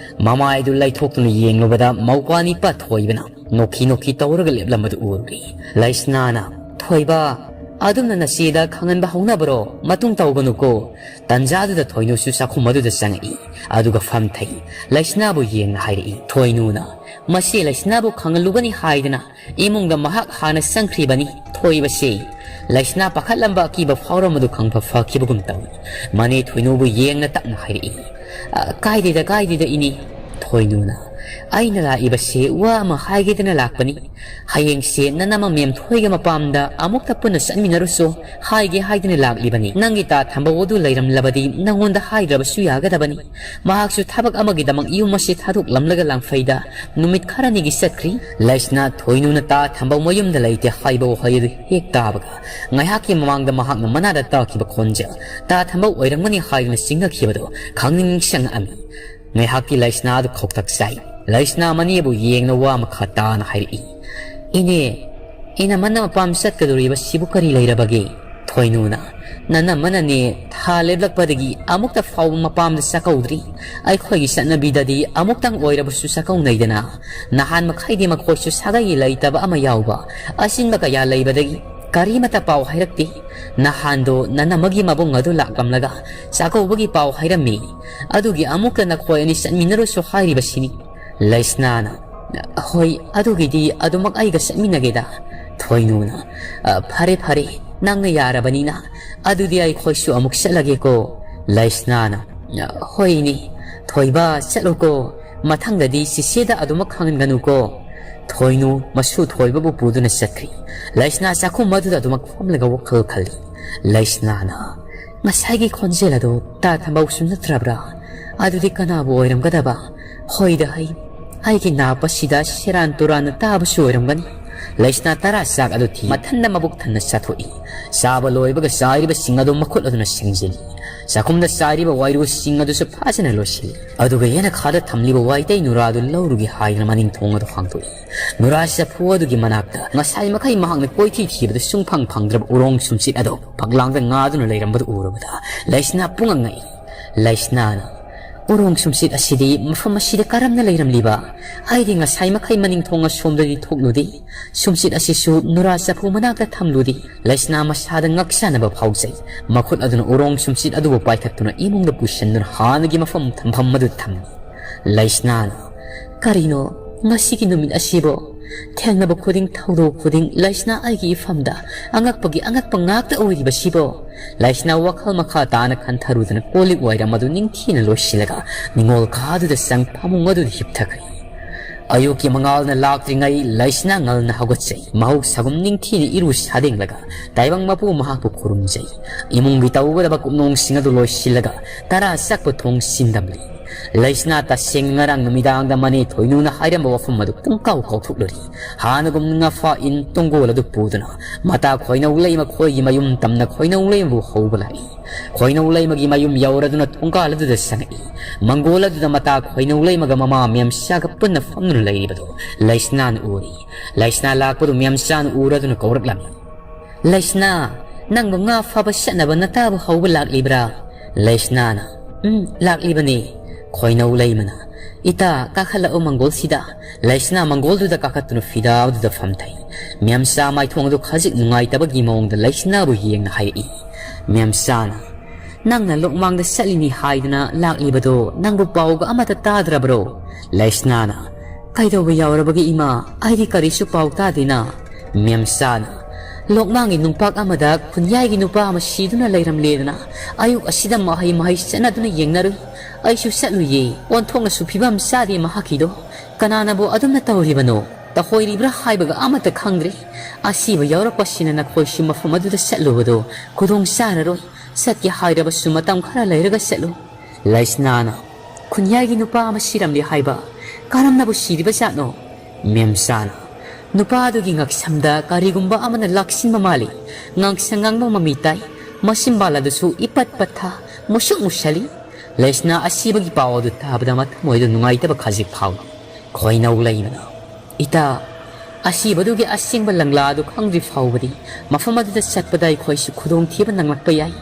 ꯃꯃꯥꯏꯗꯨ ꯂꯩꯊꯣꯛꯇꯨꯅ ꯌꯦꯡꯂꯨꯕꯗ ꯃꯧꯄ꯭ꯋꯥ ꯅꯤꯄꯥ ꯊꯣꯏꯕꯅ ꯅꯣꯛꯈꯤ ꯅꯣꯛꯈꯤ ꯇꯧꯔꯒ ꯂꯦꯞꯂꯝꯕꯗꯨ ꯎꯔꯨꯔꯦ꯫ ꯂꯩꯁꯅꯥꯅ, "ꯊꯣꯏꯕ, ꯑꯗꯨꯝꯅ ꯅꯆꯦꯗ ꯈꯪꯍꯟꯕ ꯍꯧꯅꯕ꯭ꯔꯣ? ꯃꯇꯨꯡ ꯇꯧꯒꯅꯨꯀꯣ꯫" ꯇꯟꯖꯥꯗꯨꯗ ꯊꯣꯏꯅꯨꯁꯨ ꯆꯥꯛꯈꯨꯝ ꯑꯗꯨꯗ ꯆꯪꯉꯛꯏ꯫ ꯑꯗꯨꯒ ꯐꯝꯊꯩ꯫ ꯂꯩꯁꯅꯥꯕꯨ ꯌꯦꯡꯅ ꯍꯥꯏꯔꯛꯏ ꯊꯣꯏꯅꯨꯅ, "ꯃꯁꯤ ꯂꯩꯁꯅꯥꯕꯨ ꯈꯪꯍꯜꯂꯨꯒꯅꯤ ꯍꯥꯏꯗꯅ ꯏꯃꯨꯡꯗ ꯃꯍꯥꯛ ꯍꯥꯟꯅ ꯆꯪꯈ꯭ꯔꯤꯕꯅꯤ ꯊꯣꯏꯕꯁꯦ꯫" ꯂꯩꯁꯅꯥ ꯄꯥꯈꯠꯂꯝꯕ ꯑꯀꯤꯕ ꯐꯥꯎꯔꯝꯕꯗꯨ ꯈꯪꯐ ꯐꯈꯤꯕꯒꯨꯝ ꯇꯧꯏ꯫ ꯃꯅꯦ ꯊꯣꯏꯅꯨꯕꯨ ꯌꯦꯡꯅ ꯇꯞꯅ ꯍꯥꯏꯔꯛꯏ, "ꯑ, ꯀꯥꯏꯗꯦꯗ, ꯀꯥꯏꯗꯦꯗ ꯏꯅꯦ꯫" ꯊꯣꯏꯅꯨꯅ, "ꯑꯩꯅ ꯂꯥꯛꯏꯕꯁꯤ ꯋꯥ ꯑꯃ ꯍꯥꯏꯒꯦꯗꯅ ꯂꯥꯛꯄꯅꯤ꯫ ꯍꯌꯦꯡꯁꯦ ꯅꯅꯝꯃ ꯃꯦꯝ ꯊꯣꯏꯒ ꯃꯄꯥꯝꯗ ꯑꯃꯨꯛꯇ ꯄꯨꯟꯅ ꯆꯠꯃꯤꯟꯅꯔꯨꯁꯣ ꯍꯥꯏꯒꯦ ꯍꯥꯏꯗꯅ ꯂꯥꯛꯂꯤꯕꯅꯤ꯫ ꯅꯪꯒꯤ ꯇꯥ ꯊꯝꯕꯧ ꯑꯗꯨ ꯂꯩꯔꯝꯂꯕꯗꯤ ꯅꯉꯣꯟꯗ ꯍꯥꯏꯗ꯭ꯔꯕꯁꯨ ꯌꯥꯒꯗꯕꯅꯤ꯫ ꯃꯍꯥꯛꯁꯨ ꯊꯕꯛ ꯑꯃꯒꯤꯗꯃꯛ ꯌꯨꯝ ꯑꯁꯤ ꯊꯥꯗꯣꯛꯂꯝꯂꯒ ꯂꯥꯡꯐꯩꯗ ꯅꯨꯃꯤꯠ ꯈꯔꯅꯤꯒꯤ ꯆꯠꯈ꯭ꯔꯤ꯫" ꯂꯩꯁꯅꯥ ꯊꯣꯏꯅꯨꯅ ꯇꯥ ꯊꯝꯕꯧ ꯃꯌꯨꯝꯗ ꯂꯩꯇꯦ ꯍꯥꯏꯕ ꯋꯥꯍꯩ ꯑꯗꯨ ꯍꯦꯛ ꯇꯥꯕꯒ, ꯉꯥꯏꯍꯥꯛꯀꯤ ꯃꯃꯥꯡꯗ ꯃꯍꯥꯛꯅ ꯃꯅꯥꯗ ꯇꯥꯈꯤꯕ ꯈꯣꯟꯖꯦꯜ ꯇꯥ ꯊꯝꯕꯧ ꯑꯣꯏꯔꯝꯒꯅꯤ ꯍꯥꯏꯗꯨꯅ ꯆꯤꯡꯅꯈꯤꯕꯗꯨ ꯈꯪꯅꯤꯡ ꯅꯤꯡꯁꯤꯡꯂꯛꯑꯝꯃꯤ꯫ ꯉꯥꯏꯍꯥꯛꯀꯤ ꯂꯩꯁꯅꯥ ꯑꯗꯨ ꯈꯧꯇꯛ ꯆꯥꯏ꯫ ꯂꯩꯁꯅꯥ ꯃꯅꯦꯕꯨ ꯌꯦꯡꯅ ꯋꯥ ꯃꯈꯥ ꯇꯥꯅ ꯍꯥꯏꯔꯛꯏ, "ꯏꯅꯦ, ꯏꯅꯝꯃꯅ ꯃꯄꯥꯝ ꯆꯠꯀꯗꯧꯔꯤꯕꯁꯤꯕꯨ ꯀꯔꯤ ꯂꯩꯔꯕꯒꯦ?" ꯊꯣꯏꯅꯨꯅ, "ꯅꯅꯝꯃꯅꯅꯦ, ꯊꯥ ꯂꯦꯞꯂꯛꯄꯗꯒꯤ ꯑꯃꯨꯛꯇ ꯐꯥꯎꯕ ꯃꯄꯥꯝꯗ ꯆꯥꯛꯀꯧꯗ꯭ꯔꯤ꯫ ꯑꯩꯈꯣꯏꯒꯤ ꯆꯠꯅꯕꯤꯗꯗꯤ ꯑꯃꯨꯛꯇꯪ ꯑꯣꯏꯔꯕꯁꯨ ꯆꯥꯛꯀꯧꯅꯩꯗꯅ꯫ ꯅꯍꯥꯟ ꯃꯈꯩꯗꯤ ꯃꯈꯣꯏꯁꯨ ꯁꯥꯒꯩ ꯂꯩꯇꯕ ꯑꯃ ꯌꯥꯎꯕ, ꯑꯁꯤꯟꯕ ꯀꯌꯥ ꯂꯩꯕꯗꯒꯤ ꯀꯔꯤꯃꯠꯇ ꯄꯥꯎ ꯍꯥꯏꯔꯛꯇꯦ꯫ ꯅꯍꯥꯟꯗꯣ ꯅꯅꯝꯃꯒꯤ ꯃꯕꯨꯡ ꯑꯗꯨ ꯂꯥꯛꯂꯝꯂꯒ ꯆꯥꯛꯀꯧꯕꯒꯤ ꯄꯥꯎ ꯍꯥꯏꯔꯝꯃꯤ꯫ ꯑꯗꯨꯒꯤ ꯑꯃꯨꯛꯇ ꯅꯈꯣꯏ ꯑꯅꯤ ꯆꯠꯃꯤꯟꯅꯔꯨꯁꯨ ꯍꯥꯏꯔꯤꯕꯁꯤꯅꯤ꯫" ꯂꯩꯁꯅꯥꯅ, "ꯍꯣꯏ, ꯑꯗꯨꯒꯤꯗꯤ ꯑꯗꯨꯃꯛ ꯑꯩꯒ ꯆꯠꯃꯤꯟꯅꯒꯦꯗ꯫" ꯊꯣꯏꯅꯨꯅ, "ꯑ, ꯐꯔꯦ, ꯐꯔꯦ, ꯅꯪꯅ ꯌꯥꯔꯕꯅꯤꯅ꯫ ꯑꯗꯨꯗꯤ ꯑꯩꯈꯣꯏꯁꯨ ꯑꯃꯨꯛ ꯆꯠꯂꯒꯦꯀꯣ꯫" ꯂꯩꯁꯅꯥꯅ, "ꯍꯣꯏꯅꯦ, ꯊꯣꯏꯕ, ꯆꯠꯂꯨꯀꯣ꯫ ꯃꯊꯪꯗꯗꯤ ꯆꯤꯆꯦꯗ ꯑꯗꯨꯃꯛ ꯈꯪꯍꯟꯒꯅꯨꯀꯣ꯫" ꯊꯣꯏꯅꯨ ꯃꯁꯨ ꯊꯣꯏꯕꯕꯨ ꯄꯨꯗꯨꯅ ꯆꯠꯈ꯭ꯔꯤ꯫ ꯂꯩꯁꯅꯥ ꯆꯥꯛꯈꯨꯝ ꯑꯗꯨꯗ ꯑꯗꯨꯃꯛ ꯐꯝꯂꯒ ꯋꯥꯈꯜ ꯈꯜꯂꯤ꯫ ꯂꯩꯁꯅꯥꯅ, "ꯉꯁꯥꯏꯒꯤ ꯈꯣꯟꯖꯦꯜ ꯑꯗꯨ ꯇꯥ ꯊꯝꯕꯧꯁꯨ ꯅꯠꯇ꯭ꯔꯕ꯭ꯔꯥ? ꯑꯗꯨꯗꯤ ꯀꯅꯥꯕꯨ ꯑꯣꯏꯔꯝꯒꯗꯕ? ꯍꯣꯏꯗ ꯍꯩ, ꯑꯩꯒꯤ ꯅꯥꯞ ꯑꯁꯤꯗ ꯁꯦꯔꯥꯟ ꯇꯨꯔꯥꯟꯅ ꯇꯥꯕꯁꯨ ꯑꯣꯏꯔꯝꯒꯅꯤ꯫" ꯂꯩꯁꯅꯥ ꯇꯔꯥ ꯆꯥꯛ ꯑꯗꯨ ꯊꯤ ꯃꯊꯟꯗ ꯃꯕꯨꯛ ꯊꯟꯅ ꯆꯥꯊꯣꯛꯏ꯫ ꯆꯥꯕ ꯂꯣꯏꯕꯒ ꯆꯥꯏꯔꯤꯕꯁꯤꯡ ꯑꯗꯨ ꯃꯈꯨꯠ ꯑꯗꯨꯅ ꯁꯦꯡꯖꯤꯜꯂꯤ꯫ ꯆꯥꯛꯈꯨꯝꯗ ꯆꯥꯏꯔꯤꯕ ꯋꯥꯏꯔꯨꯁꯤꯡ ꯑꯗꯨꯁꯨ ꯐꯖꯅ ꯂꯣꯏꯁꯤꯜꯂꯤ꯫ ꯑꯗꯨꯒ ꯌꯦꯅꯈꯥꯗ ꯊꯝꯂꯤꯕ ꯋꯥꯏꯇꯩ ꯅꯨꯔꯥꯗꯨ ꯂꯧꯔꯨꯒꯦ ꯍꯥꯏꯗꯨꯅ ꯃꯅꯤꯡ ꯊꯣꯡ ꯑꯗꯨ ꯍꯥꯡꯗꯣꯛꯏ꯫ ꯅꯨꯔꯥ ꯆꯐꯨ ꯑꯗꯨꯒꯤ ꯃꯅꯥꯛꯇ ꯉꯁꯥꯏ ꯃꯈꯩ ꯃꯍꯥꯛꯅ ꯀꯣꯏꯊꯤ ꯊꯤꯕꯗ ꯁꯨꯡꯐꯪ ꯐꯪꯗ꯭ꯔꯕ ꯎꯔꯣꯡ ꯁꯨꯝꯆꯤꯠ ꯑꯗꯨ ꯐꯛꯂꯥꯡꯗ ꯉꯥꯗꯨꯅ ꯂꯩꯔꯝꯕꯗꯨ ꯎꯔꯨꯕꯗ ꯂꯩꯁꯅꯥ ꯄꯨꯡꯉꯛ ꯉꯛꯏ꯫ ꯂꯩꯁꯅꯥꯅ, "ꯎꯔꯣꯡ ꯁꯨꯝꯆꯤꯠ ꯑꯁꯤꯗꯤ ꯃꯐꯝ ꯑꯁꯤꯗ ꯀꯔꯝꯅ ꯂꯩꯔꯝꯂꯤꯕ? ꯑꯩꯗꯤ ꯉꯁꯥꯏ ꯃꯈꯩ ꯃꯅꯤꯡ ꯊꯣꯡ ꯑꯁꯣꯝꯗꯗꯤ ꯊꯣꯛꯂꯨꯗꯦ꯫ ꯁꯨꯝꯆꯤꯠ ꯑꯁꯤꯁꯨ ꯅꯨꯔꯥ ꯆꯐꯨ ꯃꯅꯥꯛꯇ ꯊꯝꯂꯨꯗꯦ꯫" ꯂꯩꯁꯅꯥ ꯃꯁꯥꯗ ꯉꯛꯆꯥꯟꯅꯕ ꯐꯥꯎꯖꯩ꯫ ꯃꯈꯨꯠ ꯑꯗꯨꯅ ꯎꯔꯣꯡ ꯁꯨꯝꯆꯤꯠ ꯑꯗꯨꯕꯨ ꯄꯥꯏꯈꯠꯇꯨꯅ ꯏꯃꯨꯡꯗ ꯄꯨꯁꯤꯟꯗꯨꯅ ꯍꯥꯟꯅꯒꯤ ꯃꯐꯝ ꯊꯝꯐꯝ ꯑꯗꯨ ꯊꯝꯃꯤ꯫ ꯂꯩꯁꯅꯥꯅ, "ꯀꯔꯤꯅꯣ ꯉꯁꯤꯒꯤ ꯅꯨꯃꯤꯠ ꯑꯁꯤꯕꯣ? ꯊꯦꯡꯅꯕ ꯈꯨꯗꯤꯡ, ꯊꯧꯗꯣꯛ ꯈꯨꯗꯤꯡ ꯂꯩꯁꯅꯥ ꯑꯩꯒꯤ ꯏꯐꯝꯗ ꯑꯉꯛꯄꯒꯤ ꯑꯉꯛꯄ ꯉꯥꯛꯇ ꯑꯣꯏꯔꯤꯕꯁꯤꯕꯣ?" ꯂꯩꯁꯅꯥ ꯋꯥꯈꯜ ꯃꯈꯥ ꯇꯥꯅ ꯈꯟꯊꯔꯨꯗꯅ ꯀꯣꯜ ꯂꯤꯛ ꯋꯥꯏꯔꯝ ꯑꯗꯨ ꯅꯤꯡꯊꯤꯅ ꯂꯣꯏꯁꯤꯜꯂꯒ ꯅꯤꯡꯉꯣꯜ ꯀꯥꯗꯨꯗ ꯆꯪ ꯐꯃꯨꯡ ꯑꯗꯨꯗ ꯍꯤꯞꯊꯈ꯭ꯔꯦ꯫ ꯑꯌꯨꯛꯀꯤ ꯃꯉꯥꯜꯅ ꯂꯥꯛꯇ꯭ꯔꯤꯉꯩ ꯂꯩꯁꯅꯥ ꯉꯜꯅ ꯍꯧꯒꯠꯆꯩ꯫ ꯃꯍꯧꯁꯥꯒꯨꯝ ꯅꯤꯡꯊꯤꯅ ꯏꯔꯨ ꯁꯥꯗꯦꯡꯂꯒ ꯇꯥꯏꯕꯪ ꯃꯄꯨ ꯃꯍꯥꯛꯄꯨ ꯈꯨꯔꯨꯝꯖꯩ꯫ ꯏꯃꯨꯡꯒꯤ ꯇꯧꯒꯗꯕ ꯀꯨꯞꯅꯣꯝꯁꯤꯡ ꯑꯗꯨ ꯂꯣꯏꯁꯤꯜꯂꯒ ꯇꯔꯥ ꯆꯥꯛꯄ ꯊꯣꯡ ꯁꯤꯟꯗꯝꯂꯤ꯫ ꯂꯩꯁꯅꯥ ꯇꯁꯦꯡꯅ ꯉꯔꯥꯡ ꯅꯨꯃꯤꯗꯥꯡꯗ ꯃꯅꯦ ꯊꯣꯏꯅꯨꯅ ꯍꯥꯏꯔꯝꯕ ꯋꯥꯐꯝ ꯑꯗꯨ ꯄꯨꯡꯀꯥꯎ ꯀꯥꯎꯊꯣꯛꯂꯨꯔꯤ꯫ ꯍꯥꯟꯅꯒꯨꯝ ꯉꯥꯐꯥ ꯏꯟ ꯇꯣꯡꯒꯣꯜ ꯑꯗꯨ ꯄꯨꯗꯨꯅ ꯃꯇꯥ ꯈꯣꯏꯅꯧ ꯂꯩꯃ ꯈꯣꯏꯒꯤ ꯃꯌꯨꯝ ꯇꯝꯅ ꯈꯣꯏꯅꯧ ꯂꯩꯃꯕꯨ ꯍꯧꯕ ꯂꯥꯛꯏ꯫ ꯈꯣꯏꯅꯧ ꯂꯩꯃꯒꯤ ꯃꯌꯨꯝ ꯌꯧꯔꯗꯨꯅ ꯊꯣꯡꯒꯥꯜ ꯑꯗꯨꯗ ꯆꯪꯉꯛꯏ꯫ ꯃꯪꯒꯣꯜ ꯑꯗꯨꯗ ꯃꯇꯥ ꯈꯣꯏꯅꯧ ꯂꯩꯃꯒ ꯃꯃꯥ ꯃꯦꯝꯁꯥꯒ ꯄꯨꯟꯅ ꯐꯝꯗꯨꯅ ꯂꯩꯔꯤꯕꯗꯨ ꯂꯩꯁꯅꯥꯅ ꯎꯔꯤ꯫ ꯂꯩꯁꯅꯥ ꯂꯥꯛꯄꯗꯨ ꯃꯦꯝꯁꯥꯅ ꯎꯔꯗꯨꯅ ꯀꯧꯔꯛꯂꯝꯃꯤ꯫ "ꯂꯩꯁꯅꯥ, ꯅꯪꯕꯨ ꯉꯥ ꯐꯥꯕ ꯆꯠꯅꯕ ꯅꯇꯥꯕꯨ ꯍꯧꯕ ꯂꯥꯛꯂꯤꯕ꯭ꯔꯥ?" ꯂꯩꯁꯅꯥꯅ, "ꯎꯝ, ꯂꯥꯛꯂꯤꯕꯅꯤ꯫" ꯈꯣꯏꯅꯧ ꯂꯩꯃꯅ, "ꯏꯇꯥ, ꯀꯥꯈꯠꯂꯛꯎ ꯃꯪꯒꯣꯜꯁꯤꯗ꯫" ꯂꯩꯁꯅꯥ ꯃꯪꯒꯣꯜꯗꯨꯗ ꯀꯥꯈꯠꯇꯨꯅ ꯐꯤꯗꯥꯎꯗꯨꯗ ꯐꯝꯊꯩ꯫ ꯃꯦꯝꯁꯥ ꯃꯥꯏꯊꯣꯡ ꯑꯗꯨ ꯈꯖꯤꯛ ꯅꯨꯡꯉꯥꯏꯇꯕꯒꯤ ꯃꯑꯣꯡꯗ ꯂꯩꯁꯅꯥꯕꯨ ꯌꯦꯡꯅ ꯍꯥꯏꯔꯛꯏ꯫ ꯃꯦꯝꯁꯥꯅ, "ꯅꯪꯅ ꯂꯣꯛꯃꯥꯡꯗ ꯆꯠꯂꯤꯅꯤ ꯍꯥꯏꯗꯅ ꯂꯥꯛꯂꯤꯕꯗꯣ ꯅꯪꯕꯨ ꯄꯥꯎꯒ ꯑꯃꯠꯇ ꯇꯥꯗ꯭ꯔꯕ꯭ꯔꯣ?" ꯂꯩꯁꯅꯥꯅ, "ꯀꯩꯗꯧꯕ ꯌꯥꯎꯔꯕꯒꯦ ꯏꯃꯥ? ꯑꯩꯗꯤ ꯀꯔꯤꯁꯨ ꯄꯥꯎ ꯇꯥꯗꯦꯅ꯫" ꯃꯦꯝꯁꯥꯅ, "ꯂꯣꯛꯃꯥꯡꯒꯤ ꯅꯨꯡꯄꯥꯛ ꯑꯃꯗ ꯈꯨꯟꯌꯥꯏꯒꯤ ꯅꯨꯄꯥ ꯑꯃ ꯁꯤꯗꯨꯅ ꯂꯩꯔꯝꯂꯦꯗꯅ ꯑꯌꯨꯛ ꯑꯁꯤꯗ ꯃꯍꯩ ꯃꯍꯩ ꯆꯠꯅꯗꯨꯅ ꯌꯦꯡꯅꯔꯨꯏ꯫ ꯑꯩꯁꯨ ꯆꯠꯂꯨꯏꯌꯦ꯫ ꯑꯣꯟꯊꯣꯛꯅꯁꯨ ꯐꯤꯕꯝ ꯆꯥꯗꯦ ꯃꯍꯥꯛꯀꯤꯗꯣ꯫ ꯀꯅꯥꯅꯕꯨ ꯑꯗꯨꯝꯅ ꯇꯧꯔꯤꯕꯅꯣ? ꯇꯧꯍꯣꯏꯔꯤꯕ꯭ꯔꯥ ꯍꯥꯏꯕꯒ ꯑꯃꯠꯇ ꯈꯪꯗ꯭ꯔꯦ꯫ ꯑꯁꯤꯕ ꯌꯥꯎꯔꯛꯄꯁꯤꯅ ꯅꯈꯣꯏꯁꯨ ꯃꯐꯝ ꯑꯗꯨꯗ ꯆꯠꯂꯨꯕꯗꯣ ꯈꯨꯗꯣꯡ ꯆꯥꯔꯔꯣꯏ꯫ ꯆꯠꯀꯦ ꯍꯥꯏꯔꯕꯁꯨ ꯃꯇꯝ ꯈꯔ ꯂꯩꯔꯒ ꯆꯠꯂꯨ꯫" ꯂꯩꯁꯅꯥꯅ, "ꯈꯨꯟꯌꯥꯏꯒꯤ ꯅꯨꯄꯥ ꯑꯃ ꯁꯤꯔꯝꯂꯦ ꯍꯥꯏꯕ? ꯀꯔꯝꯅꯕꯨ ꯁꯤꯔꯤꯕ ꯖꯥꯠꯅꯣ?" ꯃꯦꯝꯆꯥꯅ, "ꯅꯨꯄꯥ ꯑꯗꯨꯒꯤ ꯉꯛꯁꯝꯗ ꯀꯔꯤꯒꯨꯝꯕ ꯑꯃꯅ ꯂꯥꯛꯁꯤꯟꯕ ꯃꯥꯜꯂꯤ꯫ ꯉꯥꯡꯁꯪ ꯉꯥꯡꯕ ꯃꯃꯤ ꯇꯥꯏ꯫ ꯃꯆꯤꯟꯕꯥꯜ ꯑꯗꯨꯁꯨ ꯏꯄꯠ ꯄꯠꯊ, ꯃꯨꯁꯨꯛ ꯃꯨꯁꯜꯂꯤ꯫" ꯂꯩꯁꯅꯥ ꯑꯁꯤꯕꯒꯤ ꯄꯥꯎ ꯑꯗꯨ ꯇꯥꯕꯗ ꯃꯊꯃꯣꯏꯗ ꯅꯨꯡꯉꯥꯏꯇꯕ ꯈꯖꯤꯛ ꯐꯥꯎꯏ꯫ ꯈꯣꯏꯅꯧ ꯂꯩꯃꯅ, "ꯏꯇꯥ, ꯑꯁꯤꯕꯗꯨꯒꯤ ꯑꯁꯦꯡꯕ ꯂꯪꯂꯥ ꯑꯗꯨ ꯈꯪꯗ꯭ꯔꯤ ꯐꯥꯎꯕꯗꯤ ꯃꯐꯝ ꯑꯗꯨꯗ ꯆꯠꯄꯗ ꯑꯩꯈꯣꯏꯁꯨ ꯈꯨꯗꯣꯡꯊꯤꯕ ꯅꯪꯂꯛꯄ ꯌꯥꯏ꯫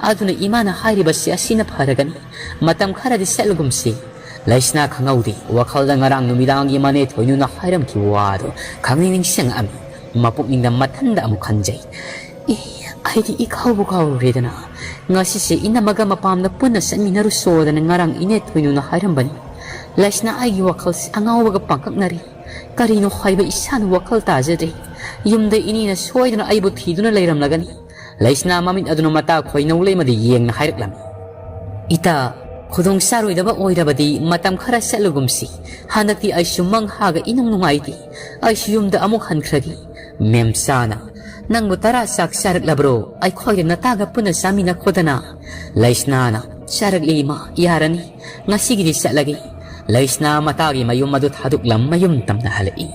ꯑꯗꯨꯅ ꯏꯃꯥꯅ ꯍꯥꯏꯔꯤꯕꯁꯤ ꯑꯁꯤꯅ ꯐꯔꯒꯅꯤ꯫ ꯃꯇꯝ ꯈꯔꯗꯤ ꯆꯠꯂꯨꯒꯨꯝꯁꯤ꯫" ꯂꯩꯁꯅꯥ ꯈꯪꯍꯧꯗꯦ꯫ ꯋꯥꯈꯜꯗ ꯉꯔꯥꯡ ꯅꯨꯃꯤꯗꯥꯡꯒꯤ ꯃꯅꯦ ꯊꯣꯏꯅꯨꯅ ꯍꯥꯏꯔꯝꯈꯤꯕ ꯋꯥꯗꯣ ꯈꯪꯅꯤꯡ ꯅꯤꯡꯁꯤꯡꯉꯛꯑꯝꯃꯤ꯫ ꯃꯄꯨꯛꯅꯤꯡꯗ ꯃꯊꯟꯗ ꯑꯃꯨꯛ ꯈꯟꯖꯩ꯫ "ꯑꯦ, ꯑꯩꯗꯤ ꯏꯀꯥꯎꯕꯨ ꯀꯥꯎꯔꯨꯔꯦꯗꯅ꯫ ꯉꯁꯤꯁꯦ ꯏꯅꯝꯃꯒ ꯃꯄꯥꯝꯗ ꯄꯨꯟꯅ ꯆꯠꯃꯤꯟꯅꯔꯨꯁꯣꯗꯅ ꯉꯔꯥꯡ ꯏꯅꯦ ꯊꯣꯏꯅꯨꯅ ꯍꯥꯏꯔꯝꯕꯅꯤ꯫" ꯂꯩꯁꯅꯥ ꯑꯩꯒꯤ ꯋꯥꯈꯜꯁꯤ ꯑꯉꯥꯎꯕꯒ ꯄꯥꯡꯀꯛꯅꯔꯤ꯫ ꯀꯔꯤꯅꯣ ꯍꯥꯏꯕ ꯏꯁꯥꯅ ꯋꯥꯈꯜ ꯇꯥꯖꯗ꯭ꯔꯦ꯫ ꯌꯨꯝꯗ ꯏꯅꯦꯅ ꯁꯣꯏꯗꯅ ꯑꯩꯕꯨ ꯊꯤꯗꯨꯅ ꯂꯩꯔꯝꯂꯒꯅꯤ꯫ ꯂꯩꯁꯅꯥ ꯃꯃꯤꯠ ꯑꯗꯨꯅ ꯃꯇꯥ ꯈꯣꯏꯅꯧ ꯂꯩꯃꯗ ꯌꯦꯡꯅ ꯍꯥꯏꯔꯛꯂꯝꯃꯤ꯫ "ꯏꯇꯥ, ꯈꯨꯗꯣꯡ ꯆꯥꯔꯣꯏꯗꯕ ꯑꯣꯏꯔꯕꯗꯤ ꯃꯇꯝ ꯈꯔ ꯆꯠꯂꯨꯒꯨꯝꯁꯤ꯫ ꯍꯟꯗꯛꯇꯤ ꯑꯩꯁꯨ ꯃꯪ ꯍꯥꯒ ꯏꯅꯨꯡ ꯅꯨꯡꯉꯥꯏꯇꯦ꯫ ꯑꯩꯁꯨ ꯌꯨꯝꯗ ꯑꯃꯨꯛ ꯍꯟꯈ꯭ꯔꯒꯦ꯫ ꯃꯦꯝꯆꯥꯅ, "ꯅꯪꯕꯨ ꯇꯔꯥ ꯆꯥꯛ ꯆꯥꯔꯛꯂꯕ꯭ꯔꯣ? ꯑꯩꯈꯣꯏꯒ ꯅꯇꯥꯒ ꯄꯨꯟꯅ ꯆꯥꯃꯤꯟꯅꯈꯣꯗꯅ꯫" ꯂꯩꯁꯅꯥꯅ, "ꯆꯥꯔꯛꯂꯦ ꯏꯃꯥ, ꯌꯥꯔꯅꯤ꯫ ꯉꯁꯤꯒꯤꯗꯤ ꯆꯠꯂꯒꯦ꯫" ꯂꯩꯁꯅꯥ ꯃꯇꯥꯒꯤ ꯃꯌꯨꯝ ꯑꯗꯨ ꯊꯥꯗꯣꯛꯂꯝ ꯃꯌꯨꯝ ꯇꯝꯅ ꯍꯜꯂꯛꯏ꯫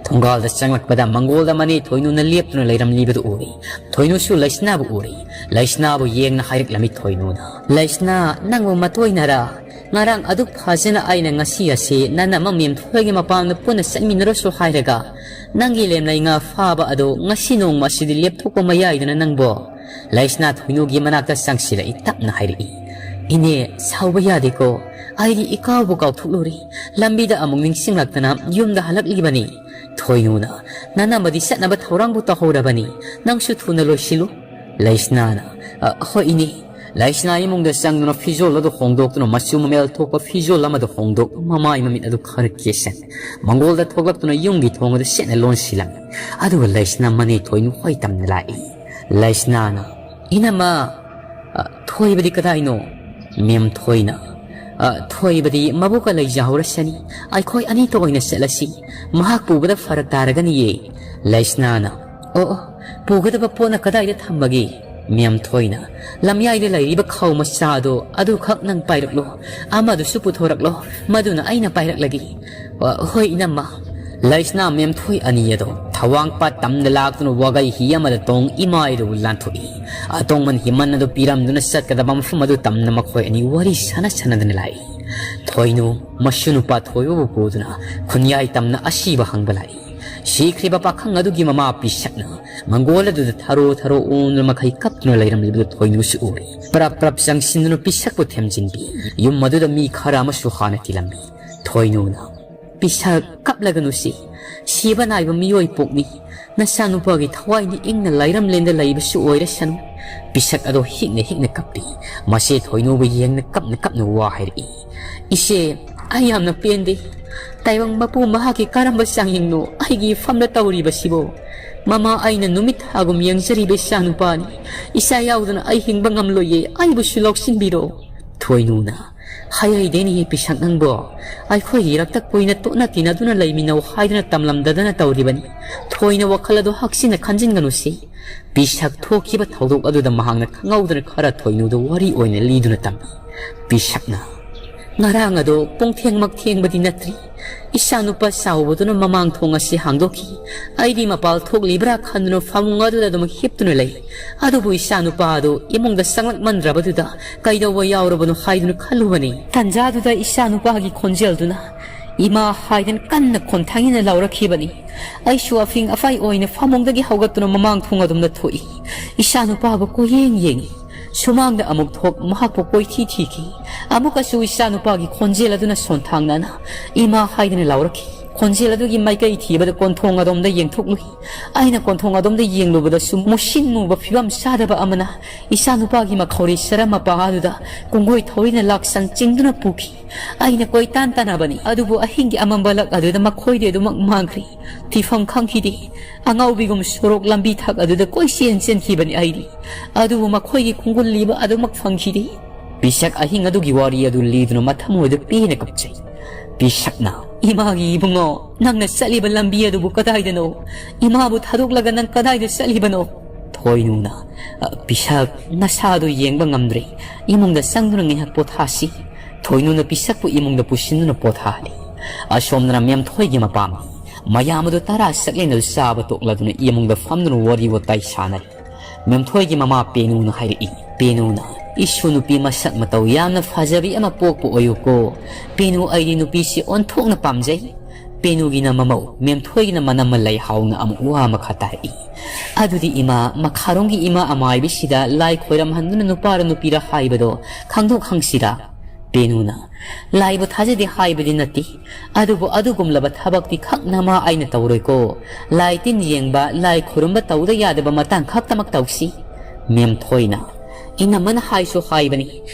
ꯊꯣꯡꯒꯥꯜꯗ ꯆꯪꯂꯛꯄꯗ ꯃꯪꯒꯣꯜꯗ ꯃꯅꯦ ꯊꯣꯏꯅꯨꯅ ꯂꯦꯞꯇꯨꯅ ꯂꯩꯔꯝꯂꯤꯕꯗꯨ ꯎꯔꯦ꯫ ꯊꯣꯏꯅꯨꯁꯨ ꯂꯩꯁꯅꯥꯕꯨ ꯎꯔꯦ꯫ ꯂꯩꯁꯅꯥꯕꯨ ꯌꯦꯡꯅ ꯍꯥꯏꯔꯛꯂꯝꯃꯤ ꯊꯣꯏꯅꯨꯅ, "ꯂꯩꯁꯅꯥ, ꯅꯪꯕꯨ ꯃꯇꯣꯏꯅꯔꯥ? ꯉꯔꯥꯡ ꯑꯗꯨꯛ ꯐꯖꯅ ꯑꯩꯅ ꯉꯁꯤ ꯑꯁꯤ ꯅꯅꯝꯃ ꯃꯦꯝꯊꯣꯏꯒꯤ ꯃꯄꯥꯝꯗ ꯄꯨꯟꯅ ꯆꯠꯃꯤꯟꯅꯔꯨꯁꯨ ꯍꯥꯏꯔꯒ, ꯅꯪꯒꯤ ꯂꯦꯝꯂꯩ ꯉꯥ ꯐꯥꯕ ꯑꯗꯣ ꯉꯁꯤ ꯅꯣꯡꯃ ꯑꯁꯤꯗꯤ ꯂꯦꯞꯊꯣꯛꯄ ꯃꯌꯥꯏꯗꯅ ꯅꯪꯕꯣ?" ꯂꯩꯁꯅꯥ ꯊꯣꯏꯅꯨꯒꯤ ꯃꯅꯥꯛꯇ ꯆꯪꯁꯤꯜꯂꯛꯏ ꯇꯞꯅ ꯍꯥꯏꯔꯛꯏ, "ꯏꯅꯦ, ꯁꯥꯎꯕ ꯌꯥꯗꯦꯀꯣ꯫ ꯑꯩꯗꯤ ꯏꯀꯥꯎꯕꯨ ꯀꯥꯎꯊꯣꯛꯂꯨꯔꯦ꯫ ꯂꯝꯕꯤꯗ ꯑꯃꯨꯛ ꯅꯤꯡꯁꯤꯡꯂꯛꯇꯅ ꯌꯨꯝꯗ ꯍꯜꯂꯛꯂꯤꯕꯅꯤ꯫" ꯊꯣꯏꯅꯨꯅ, "ꯅꯅꯝꯃꯗꯤ ꯆꯠꯅꯕ ꯊꯧꯔꯥꯡꯕꯨ ꯇꯧꯍꯧꯔꯕꯅꯤ꯫ ꯅꯪꯁꯨ ꯊꯨꯅ ꯂꯣꯏꯁꯤꯜꯂꯨ꯫" ꯂꯩꯁꯅꯥꯅ, "ꯑ, ꯍꯣꯏ ꯏꯅꯦ꯫" ꯂꯩꯁꯅꯥ ꯏꯃꯨꯡꯗ ꯆꯪꯗꯨꯅ ꯐꯤꯖꯣꯜ ꯑꯗꯨ ꯍꯣꯡꯗꯣꯛꯇꯨꯅ ꯃꯆꯨ ꯃꯃꯦꯜ ꯊꯣꯛꯄ ꯐꯤꯖꯣꯜ ꯑꯃꯗꯨ ꯍꯣꯡꯗꯣꯛ, ꯃꯃꯥꯏ ꯃꯃꯤꯠ ꯑꯗꯨ ꯈꯔ ꯀꯦꯁꯟ, ꯃꯪꯒꯣꯜꯗ ꯊꯣꯛꯂꯛꯇꯨꯅ ꯌꯨꯝꯒꯤ ꯊꯣꯡ ꯑꯗꯨ ꯆꯦꯠꯅ ꯂꯣꯟꯁꯤꯜꯂꯝꯃꯤ꯫ ꯑꯗꯨꯒ ꯂꯩꯁꯅꯥ ꯃꯅꯦ ꯊꯣꯏꯅꯨ ꯍꯣꯏ ꯇꯝꯅ ꯂꯥꯛꯏ꯫ ꯂꯩꯁꯅꯥꯅ, "ꯏꯅꯝꯃ, ꯑ, ꯊꯣꯏꯕꯗꯤ ꯀꯗꯥꯏꯅꯣ?" ꯃꯦꯝ ꯊꯣꯏꯅ, "ꯑ, ꯊꯣꯏꯕꯗꯤ ꯃꯕꯣꯛꯀ ꯂꯩꯖꯍꯧꯔꯁꯅꯤ꯫ ꯑꯩꯈꯣꯏ ꯑꯅꯤꯇ ꯑꯣꯏꯅ ꯆꯠꯂꯁꯤ꯫ ꯃꯍꯥꯛ ꯄꯨꯕꯗ ꯐꯔꯛ ꯇꯥꯔꯒꯅꯤꯌꯦ꯫" ꯂꯩꯁꯅꯥꯅ, "ꯑꯣ, ꯑꯣ, ꯄꯨꯒꯗꯕ ꯄꯣꯠꯅ ꯀꯗꯥꯏꯗ ꯊꯝꯕꯒꯦ?" ꯃꯦꯝ ꯊꯣꯏꯅ, "ꯂꯝꯌꯥꯏꯗ ꯂꯩꯔꯤꯕ ꯈꯥꯎ ꯃꯆꯥꯗꯣ ꯑꯗꯨꯈꯛ ꯅꯪ ꯄꯥꯏꯔꯛꯂꯣ꯫ ꯑꯃꯗꯨꯁꯨ ꯄꯨꯊꯣꯔꯛꯂꯣ꯫ ꯃꯗꯨꯅ ꯑꯩꯅ ꯄꯥꯏꯔꯛꯂꯒꯦ꯫" "ꯑ, ꯍꯣꯏ, ꯏꯅꯝꯃ꯫" ꯂꯩꯁꯅꯥ ꯃꯦꯝ ꯊꯣꯏ ꯑꯅꯤ ꯑꯗꯣ ꯊꯋꯥꯡ ꯄꯥꯠ ꯇꯝꯗ ꯂꯥꯛꯇꯨꯅ ꯋꯥꯒꯩ ꯍꯤ ꯑꯃꯗ ꯇꯣꯡ ꯏꯃꯥꯏꯗꯨꯕꯨ ꯂꯥꯟꯊꯣꯛꯏ꯫ ꯑꯇꯣꯡꯃꯟ ꯍꯤꯃꯟ ꯑꯗꯨ ꯄꯤꯔꯝꯗꯨꯅ ꯆꯠꯀꯗꯕ ꯃꯐꯝ ꯑꯗꯨ ꯇꯝꯅ ꯃꯈꯣꯏ ꯑꯅꯤ ꯋꯥꯔꯤ ꯁꯥꯟꯅ ꯁꯥꯟꯅꯗꯨꯅ ꯂꯥꯛꯏ꯫ ꯊꯣꯏꯅꯨ, ꯃꯁꯨ ꯅꯨꯄꯥ ꯊꯣꯏꯕꯕꯨ ꯄꯨꯗꯨꯅ ꯈꯨꯟꯌꯥꯏ ꯇꯝꯅ ꯑꯁꯤꯕ ꯍꯪꯕ ꯂꯥꯛꯏ꯫ ꯁꯤꯈ꯭ꯔꯤꯕ ꯄꯥꯈꯪ ꯑꯗꯨꯒꯤ ꯃꯃꯥ ꯄꯤꯁꯛꯅ ꯃꯪꯒꯣꯜ ꯑꯗꯨꯗ ꯊꯔꯣ ꯊꯔꯣ ꯑꯣꯟꯗꯨꯅ ꯃꯈꯩ ꯀꯞꯇꯨꯅ ꯂꯩꯔꯝꯂꯤꯕꯗꯨ ꯊꯣꯏꯅꯨꯁꯨ ꯎꯔꯤ꯫ ꯄ꯭ꯔꯞ ꯄ꯭ꯔꯞ ꯆꯪꯁꯤꯟꯗꯨꯅ ꯄꯤꯁꯛꯄꯨ ꯊꯦꯝꯖꯤꯟꯕꯤ꯫ ꯌꯨꯝ ꯑꯗꯨꯗ ꯃꯤ ꯈꯔ ꯑꯃꯁꯨ ꯍꯥꯟꯅ ꯇꯤꯜꯂꯝꯃꯤ꯫ ꯊꯣꯏꯅꯨꯅ, "ꯄꯤꯁꯛ, ꯀꯞꯂꯒꯅꯨꯁꯤ꯫ ꯁꯤꯕ ꯅꯥꯏꯕ ꯃꯤꯑꯣꯏ ꯄꯣꯛꯅꯤ꯫ ꯅꯆꯥꯅꯨꯄꯥꯒꯤ ꯊꯋꯥꯏꯗꯤ ꯏꯪꯅ ꯂꯥꯏꯔꯝꯂꯦꯟꯗ ꯂꯩꯕꯁꯨ ꯑꯣꯏꯔꯁꯅꯨ꯫" ꯄꯤꯁꯛ ꯑꯗꯣ ꯍꯤꯛꯅ ꯍꯤꯛꯅ ꯀꯞꯄꯤ꯫ ꯃꯆꯦ ꯊꯣꯏꯅꯨꯕꯨ ꯌꯦꯡꯅ ꯀꯞꯅ ꯀꯞꯅ ꯋꯥ ꯍꯥꯏꯔꯛꯏ꯫ "ꯏꯆꯦ, ꯑꯩ ꯌꯥꯝꯅ ꯄꯦꯟꯗꯦ꯫ ꯇꯥꯏꯕꯪ ꯃꯄꯨ ꯃꯍꯥꯛꯀꯤ ꯀꯔꯝꯕ ꯆꯥꯡꯌꯦꯡꯅꯣ ꯑꯩꯒꯤ ꯏꯐꯝꯗ ꯇꯧꯔꯤꯕꯁꯤꯕꯣ? ꯃꯃꯥ ꯑꯩꯅ ꯅꯨꯃꯤꯠ ꯊꯥꯒꯨꯝ ꯌꯦꯡꯖꯔꯤꯕ ꯏꯆꯥꯅꯨꯄꯥꯅꯤ꯫ ꯏꯆꯥ ꯌꯥꯎꯗꯅ ꯑꯩ ꯍꯤꯡꯕ ꯉꯝꯂꯣꯏꯌꯦ꯫ ꯑꯩꯕꯨꯁꯨ ꯂꯧꯁꯤꯟꯕꯤꯔꯣ꯫" ꯊꯣꯏꯅꯨꯅ, "ꯍꯩꯍꯩꯗꯦꯅꯦꯍꯦ ꯄꯤꯁꯛ ꯅꯪꯕꯣ, ꯑꯩꯈꯣꯏꯒꯤ ꯏꯔꯛꯇ ꯀꯨꯏꯅ ꯇꯣꯠꯅ ꯇꯤꯟꯅꯗꯨꯅ ꯂꯩꯃꯤꯟꯅꯧ ꯍꯥꯏꯗꯨꯅ ꯇꯝꯂꯝꯗꯗꯅ ꯇꯧꯔꯤꯕꯅꯤ꯫ ꯊꯣꯏꯅ ꯋꯥꯈꯜ ꯑꯗꯨ ꯍꯛꯆꯤꯟꯅ ꯈꯟꯖꯤꯟꯒꯅꯨꯁꯤ꯫" ꯄꯤꯁꯛ ꯊꯣꯛꯈꯤꯕ ꯊꯧꯗꯣꯛ ꯑꯗꯨꯗ ꯃꯍꯥꯛꯅ ꯈꯪꯍꯧꯗꯅ ꯈꯔ ꯊꯣꯏꯅꯨꯗ ꯋꯥꯔꯤ ꯑꯣꯏꯅ ꯂꯤꯗꯨꯅ ꯇꯝꯃꯤ꯫ ꯄꯤꯁꯛꯅ, "ꯉꯔꯥꯡ ꯑꯗꯣ ꯄꯨꯡ ꯊꯦꯡꯃꯛ ꯊꯦꯡꯕꯗꯤ ꯅꯠꯇ꯭ꯔꯤ꯫ ꯏꯆꯥꯅꯨꯄꯥ ꯆꯥꯎꯕꯗꯨꯅ ꯃꯃꯥꯡ ꯊꯣꯡ ꯑꯁꯤ ꯍꯥꯡꯗꯣꯛꯈꯤ꯫ ꯑꯩꯗꯤ ꯃꯄꯥꯜ ꯊꯣꯛꯂꯤꯕ꯭ꯔꯥ ꯈꯟꯗꯨꯅ ꯐꯃꯨꯡ ꯑꯗꯨꯗ ꯑꯗꯨꯝ ꯍꯤꯞꯇꯨꯅ ꯂꯩ꯫ ꯑꯗꯨꯕꯨ ꯏꯆꯥꯅꯨꯄꯥ ꯑꯗꯨ ꯏꯃꯨꯡꯗ ꯆꯪꯂꯛꯃꯟꯗ꯭ꯔꯕꯗꯨꯗ ꯀꯩꯗꯧꯕ ꯌꯥꯎꯔꯕꯅꯣ ꯍꯥꯏꯗꯨꯅ ꯈꯜꯂꯨꯕꯅꯤ꯫ ꯇꯟꯖꯥꯗꯨꯗ ꯏꯆꯥꯅꯨꯄꯥꯒꯤ ꯈꯣꯟꯖꯦꯜꯗꯨꯅ 'ꯏꯃꯥ' ꯍꯥꯏꯗꯅ ꯀꯟꯅ ꯈꯣꯟꯊꯥꯡꯅ ꯂꯥꯎꯔꯛꯈꯤꯕꯅꯤ꯫ ꯑꯩꯁꯨ ꯑꯐꯤꯡ ꯑꯐꯥꯏ ꯑꯣꯏꯅ ꯐꯃꯨꯡꯗꯒꯤ ꯍꯧꯒꯠꯇꯨꯅ ꯃꯃꯥꯡ ꯊꯣꯡ ꯑꯗꯣꯝꯗ ꯊꯣꯛꯏ꯫ ꯏꯆꯥꯅꯨꯄꯥꯕꯨ ꯀꯣꯏꯌꯦꯡ ꯌꯦꯡꯏ꯫ ꯁꯨꯃꯥꯡꯗ ꯑꯃꯨꯛ ꯊꯣꯛ, ꯃꯍꯥꯛꯄꯨ ꯀꯣꯏꯊꯤ ꯊꯤꯈꯤ꯫ ꯑꯃꯨꯛꯀꯁꯨ ꯏꯆꯥꯅꯨꯄꯥꯒꯤ ꯈꯣꯟꯖꯦꯜ ꯑꯗꯨꯅ ꯁꯣꯟꯊꯥꯡꯅꯅ 'ꯏꯃꯥ' ꯍꯥꯏꯗꯅ ꯂꯥꯎꯔꯛꯈꯤ꯫ ꯈꯣꯟꯖꯦꯜ ꯑꯗꯨꯒꯤ ꯃꯥꯏꯀꯩ ꯊꯤꯕꯗ ꯀꯣꯟꯊꯣꯡ ꯑꯗꯣꯝꯗ ꯌꯦꯡꯊꯣꯛꯂꯨꯏ꯫ ꯑꯩꯅ ꯀꯣꯟꯊꯣꯡ ꯑꯗꯣꯝꯗ ꯌꯦꯡꯂꯨꯕꯗꯁꯨ ꯃꯨꯁꯤꯟ ꯃꯨꯕ ꯐꯤꯕꯝ ꯆꯥꯗꯕ ꯑꯃꯅ ꯏꯆꯥꯅꯨꯄꯥꯒꯤ ꯃꯈꯧꯔꯤ ꯁꯔꯝ ꯃꯄꯥ ꯑꯗꯨꯗ ꯀꯣꯡꯒꯣꯏ ꯊꯧꯔꯤꯅ ꯂꯥꯛꯁꯪ ꯆꯤꯡꯗꯨꯅ ꯄꯨꯈꯤ꯫ ꯑꯩꯅ ꯀꯣꯏꯇꯥꯟ ꯇꯥꯟꯅꯕꯅꯤ, ꯑꯗꯨꯕꯨ ꯑꯍꯤꯡꯒꯤ ꯑꯃꯝꯕ ꯂꯛ ꯑꯗꯨꯗ ꯃꯈꯣꯏꯗꯤ ꯑꯗꯨꯃꯛ ꯃꯥꯡꯈ꯭ꯔꯤ꯫ ꯊꯤꯐꯝ ꯈꯪꯈꯤꯗꯦ꯫ ꯑꯉꯥꯎꯕꯤꯒꯨꯝ ꯁꯣꯔꯣꯛ ꯂꯝꯕꯤ ꯊꯛ ꯑꯗꯨꯗ ꯀꯣꯏꯆꯦꯟ ꯆꯦꯟꯈꯤꯕꯅꯤ ꯑꯩꯗꯤ꯫ ꯑꯗꯨꯕꯨ ꯃꯈꯣꯏꯒꯤ ꯈꯣꯡꯒꯨꯜ ꯂꯤꯕ ꯑꯗꯨꯃꯛ ꯐꯪꯈꯤꯗꯦ꯫ ꯄꯤꯁꯛ ꯑꯍꯤꯡ ꯑꯗꯨꯒꯤ ꯋꯥꯔꯤ ꯑꯗꯨ ꯂꯤꯗꯨꯅ ꯃꯊꯃꯣꯏꯗ ꯄꯦꯟꯅ ꯀꯞꯆꯩ꯫ ꯄꯤꯁꯛꯅ, "ꯏꯃꯥꯒꯤ ꯏꯕꯨꯡꯉꯣ, ꯅꯪꯅ ꯆꯠꯂꯤꯕ ꯂꯝꯕꯤ ꯑꯗꯨꯕꯨ ꯀꯗꯥꯏꯗꯅꯣ? ꯏꯃꯥꯕꯨ ꯊꯥꯗꯣꯛꯂꯒ ꯅꯪ ꯀꯗꯥꯏꯗ ꯆꯠꯂꯤꯕꯅꯣ?" ꯊꯣꯏꯅꯨꯅ, "ꯑ, ꯄꯤꯁꯛ, ꯅꯁꯥꯗꯨ ꯌꯦꯡꯕ ꯉꯝꯗ꯭ꯔꯦ꯫ ꯏꯃꯨꯡꯗ ꯆꯪꯗꯨꯅ ꯉꯥꯏꯍꯥꯛ ꯄꯣꯊꯥꯁꯤ꯫" ꯊꯣꯏꯅꯨꯅ ꯄꯤꯁꯛꯄꯨ ꯏꯃꯨꯡꯗ ꯄꯨꯁꯤꯟꯗꯨꯅ ꯄꯣꯊꯥꯍꯜꯂꯤ꯫ ꯑꯁꯣꯝꯗꯅ ꯃꯦꯝꯊꯣꯏꯒꯤ ꯃꯄꯥꯝ ꯃꯌꯥꯝ ꯑꯗꯨ ꯇꯔꯥ ꯆꯠꯂꯦꯅ ꯆꯥꯕ ꯇꯣꯛꯂꯗꯨꯅ ꯏꯃꯨꯡꯗ ꯐꯝꯗꯨꯅ ꯋꯥꯔꯤ ꯋꯥꯇꯥꯏ ꯁꯥꯟꯅꯔꯤ꯫ ꯃꯦꯝꯊꯣꯏꯒꯤ ꯃꯃꯥ ꯄꯦꯅꯨꯅ ꯍꯥꯏꯔꯛꯏ꯫ ꯄꯦꯅꯨꯅ, "ꯏꯁꯨ ꯅꯨꯄꯤ ꯃꯁꯛ ꯃꯇꯧ ꯌꯥꯝꯅ ꯐꯖꯕꯤ ꯑꯃ ꯄꯣꯛꯄ ꯑꯣꯏꯌꯨꯀꯣ꯫ ꯄꯦꯅꯨ, ꯑꯩꯗꯤ ꯅꯨꯄꯤꯁꯤ ꯑꯣꯟꯊꯣꯛꯅ ꯄꯥꯝꯖꯩ꯫" ꯄꯦꯅꯨꯒꯤꯅ ꯃꯃꯧ, ꯃꯦꯝꯊꯣꯏꯒꯤꯅ ꯃꯅꯝꯃ ꯂꯩꯍꯥꯎꯅ ꯑꯃꯨꯛ ꯋꯥ ꯃꯈꯥ ꯇꯥꯔꯛꯏ꯫ "ꯑꯗꯨꯗꯤ ꯏꯃꯥ, ꯃꯈꯥꯔꯣꯝꯒꯤ ꯏꯃꯥ ꯑꯃꯥꯏꯕꯤꯁꯤꯗ ꯂꯥꯏ ꯈꯣꯏꯔꯝꯍꯟꯗꯨꯅ ꯅꯨꯄꯥꯔ ꯅꯨꯄꯤꯔ ꯍꯥꯏꯕꯗꯣ ꯈꯪꯗꯣꯛ ꯍꯪꯁꯤꯔꯥ?" ꯄꯦꯅꯨꯅ, "ꯂꯥꯏꯕꯨ ꯊꯥꯖꯗꯦ ꯍꯥꯏꯕꯗꯤ ꯅꯠꯇꯦ, ꯑꯗꯨꯕꯨ ꯑꯗꯨꯒꯨꯝꯂꯕ ꯊꯕꯛꯇꯤ ꯈꯛ ꯅꯃꯥ ꯑꯩꯅ ꯇꯧꯔꯣꯏꯀꯣ꯫ ꯂꯥꯏ ꯇꯤꯟ ꯌꯦꯡꯕ, ꯂꯥꯏ ꯈꯨꯔꯨꯝꯕ ꯇꯧꯗ ꯌꯥꯗꯕ ꯃꯇꯥꯡ ꯈꯛꯇꯃꯛ ꯇꯧꯁꯤ꯫" ꯃꯦꯝꯊꯣꯏꯅ, "ꯏꯅꯝꯃꯅ ꯍꯥꯏꯁꯨ ꯍꯥꯏꯕꯅꯤ,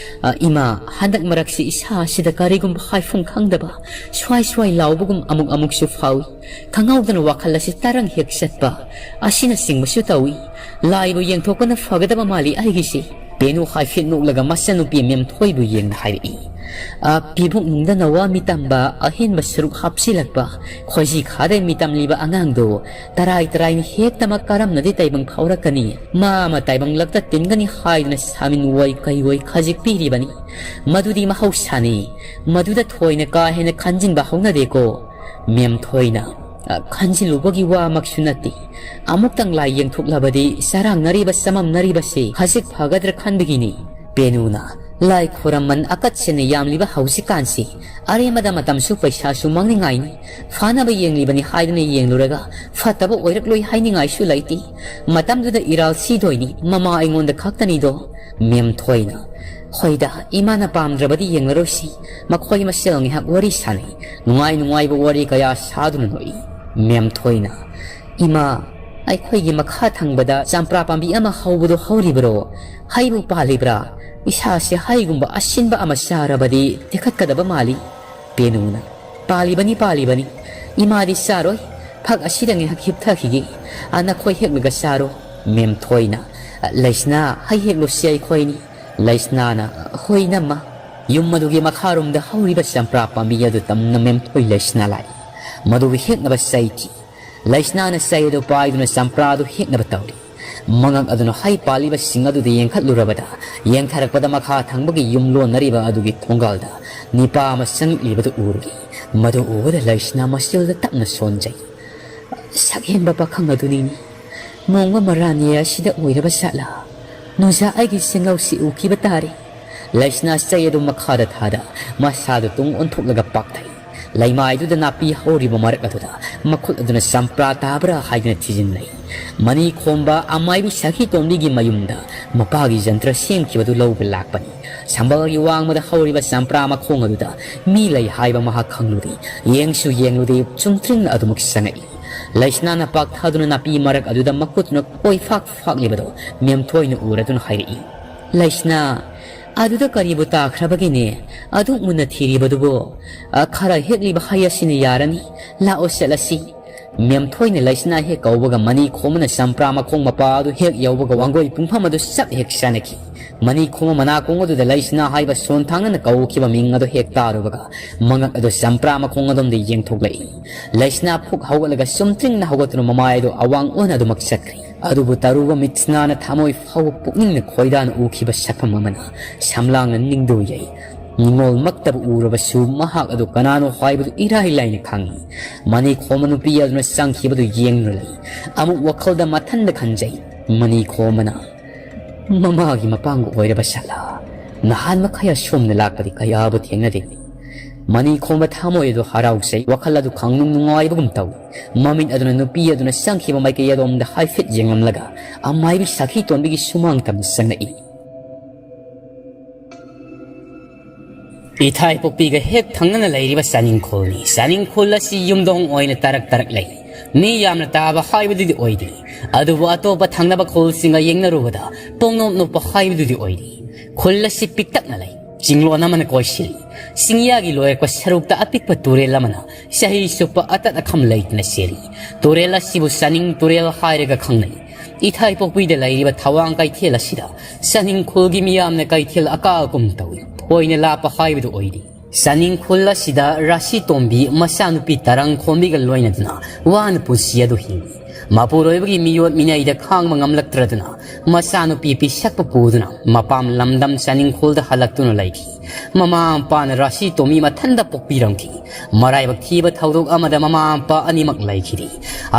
ꯑ, ꯏꯃꯥ, ꯍꯟꯗꯛ ꯃꯔꯛꯁꯤ ꯏꯁꯥ ꯑꯁꯤꯗ ꯀꯔꯤꯒꯨꯝꯕ ꯍꯥꯏꯐꯝ ꯈꯪꯗꯕ ꯁ꯭ꯋꯥꯏ ꯁ꯭ꯋꯥꯏ ꯂꯥꯎꯕꯒꯨꯝ ꯑꯃꯨꯛ ꯑꯃꯨꯛꯁꯨ ꯐꯥꯎꯏ꯫ ꯈꯪꯍꯧꯗꯅ ꯋꯥꯈꯜ ꯑꯁꯤ ꯇꯔꯪ ꯍꯦꯛ ꯆꯠꯄ ꯑꯁꯤꯅꯆꯤꯡꯕꯁꯨ ꯇꯧꯏ꯫ ꯂꯥꯏꯕꯨ ꯌꯦꯡꯊꯣꯛꯄꯅ ꯐꯒꯗꯕ ꯃꯥꯜꯂꯤ ꯑꯩꯒꯤꯁꯤ꯫" ꯄꯦꯅꯨ ꯍꯥꯏꯐꯦꯠ ꯅꯣꯛꯂꯒ ꯃꯆꯟꯅꯨꯄꯤ ꯃꯦꯝꯊꯣꯏꯕꯨ ꯌꯦꯡꯅ ꯍꯥꯏꯔꯛꯏ꯫ "ꯑ, ꯄꯤꯕꯨꯛ ꯅꯨꯡꯗ ꯅꯋꯥ ꯃꯤꯇꯝꯕ ꯑꯍꯦꯟꯕ ꯁꯔꯨꯛ ꯍꯥꯞꯆꯤꯜꯂꯛꯄ, ꯈꯣꯏꯖꯤ ꯈꯥꯗꯩ ꯃꯤꯇꯝꯂꯤꯕ ꯑꯉꯥꯡꯗꯣ ꯇꯔꯥꯏ ꯇꯔꯥꯏꯅ ꯍꯦꯛꯇꯃꯛ ꯀꯔꯝꯅꯗꯤ ꯇꯥꯏꯕꯪ ꯐꯥꯎꯔꯛꯀꯅꯤ? ꯃꯥ ꯑꯃ ꯇꯥꯏꯕꯪꯂꯛꯇ ꯇꯤꯟꯒꯅꯤ ꯍꯥꯏꯗꯨꯅ ꯁꯥꯃꯤꯟ ꯑꯣꯏ ꯀꯩ ꯑꯣꯏ ꯈꯖꯤꯛ ꯄꯤꯔꯤꯕꯅꯤ꯫ ꯃꯗꯨꯗꯤ ꯃꯍꯧꯁꯥꯅꯤ꯫ ꯃꯗꯨꯗ ꯊꯣꯏꯅ ꯀꯥ ꯍꯦꯟꯅ ꯈꯟꯖꯤꯟꯕ ꯍꯧꯅꯗꯦꯀꯣ ꯃꯦꯝꯊꯣꯏꯅ꯫ ꯑ, ꯈꯟꯖꯤꯜꯂꯨꯕꯒꯤ ꯋꯥꯃꯛꯁꯨ ꯅꯠꯇꯦ꯫ ꯑꯃꯨꯛꯇꯪ ꯂꯥꯏ ꯌꯦꯡꯊꯣꯛꯂꯕꯗꯤ ꯆꯔꯥꯡꯅꯔꯤꯕ ꯆꯃꯝꯅꯔꯤꯕꯁꯤ ꯈꯖꯤꯛ ꯐꯒꯗ꯭ꯔꯥ ꯈꯟꯕꯒꯤꯅꯤ꯫ ꯄꯦꯅꯨꯅ, "ꯂꯥꯏ ꯈꯣꯔꯝꯃꯟ ꯑꯀꯠꯁꯦꯅ ꯌꯥꯝꯂꯤꯕ ꯍꯧꯖꯤꯛꯀꯥꯟꯁꯤ꯫ ꯑꯔꯦꯝꯕꯗ ꯃꯇꯝꯁꯨ ꯄꯩꯁꯥꯁꯨ ꯃꯥꯡꯅꯤꯡꯉꯥꯏꯅꯤ꯫ ꯐꯅꯕ ꯌꯦꯡꯂꯤꯕꯅꯤ ꯍꯥꯏꯗꯨꯅ ꯌꯦꯡꯂꯨꯔꯒ ꯐꯠꯇꯕ ꯑꯣꯏꯔꯛꯂꯣꯏ ꯍꯥꯏꯅꯤꯡꯉꯥꯏꯁꯨ ꯂꯩꯇꯦ꯫ ꯃꯇꯝꯗꯨꯗ ꯏꯔꯥꯜ ꯁꯤꯗꯣꯏꯅꯤ, ꯃꯃꯥ ꯑꯩꯉꯣꯟꯗ ꯈꯛꯇꯅꯤꯗꯣ"꯫ ꯃꯦꯝꯊꯣꯏꯅ, "ꯍꯣꯏꯗ, ꯏꯃꯥꯅ ꯄꯥꯝꯗ꯭ꯔꯕꯗꯤ ꯌꯦꯡꯂꯔꯣꯏꯁꯤ꯫ ꯃꯈꯣꯏ ꯃꯁꯦꯜ ꯉꯥꯏꯍꯥꯛ ꯋꯥꯔꯤ ꯁꯥꯟꯅꯩ꯫ ꯅꯨꯡꯉꯥꯏ ꯅꯨꯡꯉꯥꯏꯕ ꯋꯥꯔꯤ ꯀꯌꯥ ꯁꯥꯗꯨꯅ ꯅꯣꯛꯏ"꯫ ꯃꯦꯝꯊꯣꯏꯅ, "ꯏꯃꯥ, ꯑꯩꯈꯣꯏꯒꯤ ꯃꯈꯥ ꯊꯪꯕꯗ ꯆꯝꯄ꯭ꯔꯥ ꯄꯥꯝꯕꯤ ꯑꯃ ꯍꯧꯕꯗꯣ ꯍꯧꯔꯤꯕꯔꯣ? ꯍꯩꯕꯨ ꯄꯥꯜꯂꯤꯕ꯭ꯔꯥ? ꯏꯁꯥꯁꯦ ꯍꯩꯒꯨꯝꯕ ꯑꯁꯤꯟꯕ ꯑꯃ ꯆꯥꯔꯕꯗꯤ ꯇꯦꯛꯈꯠꯀꯗꯕ ꯃꯥꯜꯂꯤ"꯫ ꯄꯦꯅꯨꯅ, "ꯄꯥꯜꯂꯤꯕꯅꯤ, ꯄꯥꯜꯂꯤꯕꯅꯤ꯫ ꯏꯃꯥꯗꯤ ꯆꯥꯔꯣꯏ꯫ ꯐꯛ ꯑꯁꯤꯗ ꯉꯥꯏꯍꯥꯛ ꯍꯤꯞꯊꯈꯤꯒꯦ꯫ ꯑ, ꯅꯈꯣꯏ ꯍꯦꯛꯂꯒ ꯆꯥꯔꯣ"꯫ ꯃꯦꯝꯊꯣꯏꯅ, "ꯂꯩꯁꯅꯥ, ꯍꯩ ꯍꯦꯛꯂꯨꯁꯤ ꯑꯩꯈꯣꯏꯅꯤ"꯫ ꯂꯩꯁꯅꯥꯅ, "ꯍꯣꯏ, ꯏꯅꯝꯃ"꯫ ꯌꯨꯝ ꯑꯗꯨꯒꯤ ꯃꯈꯥꯔꯣꯝꯗ ꯍꯧꯔꯤꯕ ꯆꯝꯄ꯭ꯔꯥ ꯄꯥꯝꯕꯤ ꯑꯗꯨ ꯇꯝꯅ ꯃꯦꯝꯊꯣꯏ ꯂꯩꯁꯅꯥ ꯂꯥꯛꯏ꯫ ꯃꯗꯨꯒꯤ ꯍꯦꯛꯅꯕ ꯆꯩ ꯊꯤ꯫ ꯂꯩꯁꯅꯥꯅ ꯆꯩ ꯑꯗꯨ ꯄꯥꯏꯗꯨꯅ ꯆꯝꯄ꯭ꯔꯥ ꯑꯗꯨ ꯍꯦꯛꯅꯕ ꯇꯧꯔꯤ꯫ ꯃꯉꯛ ꯑꯗꯨꯅ ꯍꯩ ꯄꯥꯜꯂꯤꯕꯁꯤꯡ ꯑꯗꯨꯗ ꯌꯦꯡꯈꯠꯂꯨꯔꯕꯗ, ꯌꯦꯡꯊꯔꯛꯄꯗ ꯃꯈꯥ ꯊꯪꯕꯒꯤ ꯌꯨꯝ ꯂꯣꯟꯅꯔꯤꯕ ꯑꯗꯨꯒꯤ ꯊꯣꯡꯒꯥꯜꯗ ꯅꯤꯄꯥ ꯑꯃ ꯆꯪꯂꯛꯂꯤꯕꯗꯨ ꯎꯔꯤ꯫ ꯃꯗꯨ ꯎꯕꯗ ꯂꯩꯁꯅꯥ ꯃꯆꯤꯜꯗ ꯇꯞꯅ ꯁꯣꯟꯖꯩ꯫ "ꯁꯛꯍꯦꯟꯕ ꯄꯥꯈꯪ ꯑꯗꯨꯅꯤꯅꯦ꯫ ꯅꯣꯡꯃ ꯃꯔꯥꯅꯤ ꯑꯁꯤꯗ ꯑꯣꯏꯔꯕ ꯖꯥꯠꯂꯥ? ꯅꯨꯡꯖꯥ ꯑꯩꯒꯤ ꯁꯦꯡꯒꯥꯎꯁꯤ ꯎꯈꯤꯕ ꯇꯥꯔꯦ"꯫ ꯂꯩꯁꯅꯥ ꯆꯩ ꯑꯗꯨ ꯃꯈꯥꯗ ꯊꯥꯗ ꯃꯁꯥꯗꯨ ꯇꯨꯡ ꯑꯣꯟꯊꯣꯛꯂꯒ ꯄꯥꯛꯊꯩ꯫ ꯂꯩꯃꯥꯏꯗꯨꯗ ꯅꯥꯄꯤ ꯍꯧꯔꯤꯕ ꯃꯔꯛ ꯑꯗꯨꯗ ꯃꯈꯨꯠ ꯑꯗꯨꯅ ꯆꯝꯄ꯭ꯔꯥ ꯇꯥꯕ꯭ꯔꯥ ꯍꯥꯏꯗꯨꯅ ꯊꯤꯖꯤꯟꯅꯩ꯫ ꯃꯅꯤ ꯈꯣꯝꯕ ꯑꯃꯥꯏꯕꯤ ꯁꯈꯤ ꯇꯣꯝꯕꯤꯒꯤ ꯃꯌꯨꯝꯗ ꯃꯄꯥꯒꯤ ꯖꯟꯇ꯭ꯔ ꯁꯦꯝꯈꯤꯕꯗꯨ ꯂꯧꯕ ꯂꯥꯛꯄꯅꯤ꯫ ꯁꯝꯕꯜꯒꯤ ꯋꯥꯡꯃꯗ ꯍꯧꯔꯤꯕ ꯆꯝꯄ꯭ꯔꯥ ꯃꯈꯣꯡ ꯑꯗꯨꯗ ꯃꯤ ꯂꯩ ꯍꯥꯏꯕ ꯃꯍꯥꯛ ꯈꯪꯂꯨꯗꯦ꯫ ꯌꯦꯡꯁꯨ ꯌꯦꯡꯂꯨꯗꯦ, ꯆꯨꯝꯇ꯭ꯔꯤꯡꯅ ꯑꯗꯨꯃꯛ ꯆꯪꯉꯛꯏ꯫ ꯂꯩꯁꯅꯥꯅ ꯄꯥꯛꯊꯗꯨꯅ ꯅꯥꯄꯤ ꯃꯔꯛ ꯑꯗꯨꯗ ꯃꯈꯨꯠꯇꯨꯅ ꯀꯣꯏꯐꯥꯛ ꯐꯥꯛꯂꯤꯕꯗꯨ ꯃꯦꯝꯊꯣꯏꯅ ꯎꯔꯗꯨꯅ ꯍꯥꯏꯔꯛꯏ, "ꯂꯩꯁꯅꯥ, ꯑꯗꯨꯗ ꯀꯔꯤꯕꯨ ꯇꯥꯈ꯭ꯔꯕꯒꯦꯅꯦ? ꯑꯗꯨꯛ ꯃꯨꯟꯅ ꯊꯤꯔꯤꯕꯗꯨꯕꯨ? ꯑ, ꯈꯔ ꯍꯦꯛꯂꯤꯕ ꯍꯩ ꯑꯁꯤꯅ ꯌꯥꯔꯅꯤ꯫ ꯂꯥꯛꯑꯣ, ꯆꯠꯂꯁꯤ"꯫ ꯃꯦꯝꯊꯣꯏꯅ ꯂꯩꯁꯅꯥ ꯍꯦꯛ ꯀꯧꯕꯒ ꯃꯅꯤ ꯈꯣꯝꯕꯅ ꯆꯝꯄ꯭ꯔꯥ ꯃꯈꯣꯡ ꯃꯄꯥ ꯑꯗꯨ ꯍꯦꯛ ꯌꯧꯕꯒ ꯋꯥꯡꯒꯣꯏ ꯄꯨꯡꯐꯝ ꯑꯗꯨ ꯆꯞ ꯍꯦꯛ ꯆꯥꯅꯈꯤ꯫ ꯃꯅꯤ ꯈꯣꯝꯕ ꯃꯅꯥꯀꯣꯡ ꯑꯗꯨꯗ ꯂꯩꯁꯅꯥ ꯍꯥꯏꯕ ꯁꯣꯟ ꯊꯥꯡꯅꯅ ꯀꯧꯈꯤꯕ ꯃꯤꯡ ꯑꯗꯨ ꯍꯦꯛ ꯇꯥꯔꯨꯕꯒ ꯃꯉꯛ ꯑꯗꯨ ꯆꯝꯄ꯭ꯔꯥ ꯃꯈꯣꯡ ꯑꯗꯣꯝꯗ ꯌꯦꯡꯊꯣꯛꯂꯛꯏ꯫ ꯂꯩꯁꯅꯥ ꯐꯨꯛ ꯍꯧꯒꯠꯂꯒ ꯆꯨꯝꯇ꯭ꯔꯤꯡꯅ ꯍꯧꯒꯠꯇꯨꯅ ꯃꯃꯥꯏ ꯑꯗꯨ ꯑꯋꯥꯡ ꯑꯣꯟ ꯑꯗꯨꯃꯛ ꯆꯠꯈ꯭ꯔꯦ꯫ ꯑꯗꯨꯕꯨ ꯇꯔꯨꯕ ꯃꯤꯠꯁꯅꯥꯅ ꯊꯃꯣꯏ ꯐꯥꯎꯕ ꯄꯨꯛꯅꯤꯡꯅ ꯈꯣꯏꯗꯥꯅ ꯎꯈꯤꯕ ꯁꯛꯐꯝ ꯑꯃꯅ ꯁꯝꯂꯥꯡꯅ ꯅꯤꯡꯗꯨ ꯌꯩ꯫ ꯅꯤꯡꯉꯣꯜꯃꯛꯇꯕꯨ ꯎꯔꯕꯁꯨ ꯃꯍꯥꯛ ꯑꯗꯨ ꯀꯅꯥꯅꯣ ꯍꯥꯏꯕꯗꯨ ꯏꯔꯥꯏ ꯂꯥꯏꯅ ꯈꯪꯏ꯫ ꯃꯅꯤ ꯈꯣꯝꯕ ꯅꯨꯄꯤ ꯑꯗꯨꯅ ꯆꯪꯈꯤꯕꯗꯨ ꯌꯦꯡꯗꯨꯅ ꯂꯩ꯫ ꯑꯃꯨꯛ ꯋꯥꯈꯜꯗ ꯃꯊꯟꯗ ꯈꯟꯖꯩ꯫ ꯃꯅꯤ ꯈꯣꯝꯕꯅ ꯃꯃꯥꯒꯤ ꯃꯄꯥꯡꯒ ꯑꯣꯏꯔꯕ ꯁꯥꯂꯥ꯫ ꯅꯍꯥꯟ ꯃꯈꯩ ꯑꯁꯣꯝꯅ ꯂꯥꯛꯄꯗꯤ ꯀꯌꯥꯕꯨ ꯊꯦꯡꯅꯗꯦ꯫ ꯃꯅꯤ ꯈꯣꯝꯕ ꯊꯃꯣꯏ ꯑꯗꯨ ꯍꯔꯥꯎꯖꯩ, ꯋꯥꯈꯜ ꯑꯗꯨ ꯈꯪꯅꯨꯡ ꯅꯨꯡꯉꯥꯏꯕꯒꯨꯝ ꯇꯧꯏ꯫ ꯃꯃꯤꯠ ꯑꯗꯨꯅ ꯅꯨꯄꯤ ꯑꯗꯨꯅ ꯆꯪꯈꯤꯕ ꯃꯥꯏꯀꯩ ꯑꯗꯣꯝꯗ ꯍꯥꯏꯐꯦꯠ ꯌꯦꯡꯂꯝꯂꯒ ꯑꯃꯥꯏꯕꯤ ꯁꯥꯈꯤ ꯇꯣꯟꯕꯤꯒꯤ ꯁꯨꯃꯥꯡ ꯇꯝꯅ ꯆꯪꯂꯛꯏ꯫ ꯏꯊꯥꯏ ꯄꯣꯛꯄꯤꯒ ꯍꯦꯛ ꯊꯪꯅꯅ ꯂꯩꯔꯤꯕ ꯆꯥꯅꯤꯡꯈꯣꯜꯅꯤ꯫ ꯆꯥꯅꯤꯡꯈꯣꯜ ꯑꯁꯤ ꯌꯨꯝꯗꯣꯡ ꯑꯣꯏꯅ ꯇꯔꯛ ꯇꯔꯛ ꯂꯩ꯫ ꯃꯤ ꯌꯥꯝꯅ ꯇꯥꯕ ꯍꯥꯏꯕꯗꯨꯗꯤ ꯑꯣꯏꯗꯦ, ꯑꯗꯨꯕꯨ ꯑꯇꯣꯞꯄ ꯊꯪꯅꯕ ꯈꯨꯜꯁꯤꯡꯒ ꯌꯦꯡꯅꯔꯨꯕꯗ ꯄꯣꯡꯅꯣꯞ ꯅꯣꯞꯄ ꯍꯥꯏꯕꯗꯨꯗꯤ ꯑꯣꯏꯗꯦ꯫ ꯈꯨꯜ ꯑꯁꯤ ꯄꯤꯛꯇꯛꯅ ꯂꯩ꯫ ꯆꯤꯡꯂꯣꯟ ꯑꯃꯅ ꯀꯣꯏꯁꯤꯜꯂꯤ꯫ ꯆꯤꯡꯌꯥꯒꯤ ꯂꯣꯏꯔꯛꯄ ꯁꯔꯨꯛꯇ ꯑꯄꯤꯛꯄ ꯇꯨꯔꯦꯜ ꯑꯃꯅ ꯆꯍꯤ ꯆꯨꯞꯄ ꯑꯇꯠ ꯑꯈꯝ ꯂꯩꯇꯅ ꯆꯦꯜꯂꯤ꯫ ꯇꯨꯔꯦꯜ ꯑꯁꯤꯕꯨ ꯆꯥꯅꯤꯡ ꯇꯨꯔꯦꯜ ꯍꯥꯏꯔꯒ ꯈꯪꯅꯩ꯫ ꯏꯊꯥꯏ ꯄꯣꯛꯄꯤꯗ ꯂꯩꯔꯤꯕ ꯊꯋꯥꯡ ꯀꯩꯊꯦꯜ ꯑꯁꯤꯗ ꯆꯥꯅꯤꯡ ꯈꯨꯜꯒꯤ ꯃꯤꯌꯥꯝꯅ ꯀꯩꯊꯦꯜ ꯑꯀꯥ ꯑꯀꯨꯝ ꯇꯧꯏ꯫ ꯊꯣꯏꯅ ꯂꯥꯞꯄ ꯍꯥꯏꯕꯗꯨ ꯑꯣꯏꯗꯦ꯫ ꯆꯥꯅꯤꯡ ꯈꯨꯜ ꯑꯁꯤꯗ ꯔꯥꯁꯤ ꯇꯣꯝꯕꯤ ꯃꯆꯥꯅꯨꯄꯤ ꯇꯔꯪ ꯈꯣꯝꯕꯤꯒ ꯂꯣꯏꯅꯗꯨꯅ ꯋꯥꯅ ꯄꯨꯟꯁꯤ ꯑꯗꯨ ꯍꯤꯡꯏ꯫ ꯃꯄꯨꯔꯣꯏꯕꯒꯤ ꯃꯤꯑꯣꯠ ꯃꯤꯅꯩꯗ ꯈꯥꯡꯕ ꯉꯝꯂꯛꯇ꯭ꯔꯗꯨꯅ ꯃꯆꯥꯅꯨꯄꯤ ꯄꯤꯁꯛꯄ ꯄꯨꯗꯨꯅ ꯃꯄꯥꯝ ꯂꯝꯗꯝ ꯆꯥꯅꯤꯡ ꯈꯨꯜꯗ ꯍꯜꯂꯛꯇꯨꯅ ꯂꯩꯈꯤ꯫ ꯃꯃꯥ ꯃꯄꯥꯅ ꯔꯥꯁꯤ ꯇꯣꯝꯕꯤ ꯃꯊꯟꯇ ꯄꯣꯛꯄꯤꯔꯝꯈꯤ꯫ ꯃꯔꯥꯏꯕꯛ ꯊꯤꯕ ꯊꯧꯗꯣꯛ ꯑꯃꯗ ꯃꯃꯥ ꯃꯄꯥ ꯑꯅꯤꯃꯛ ꯂꯩꯈꯤꯗꯦ꯫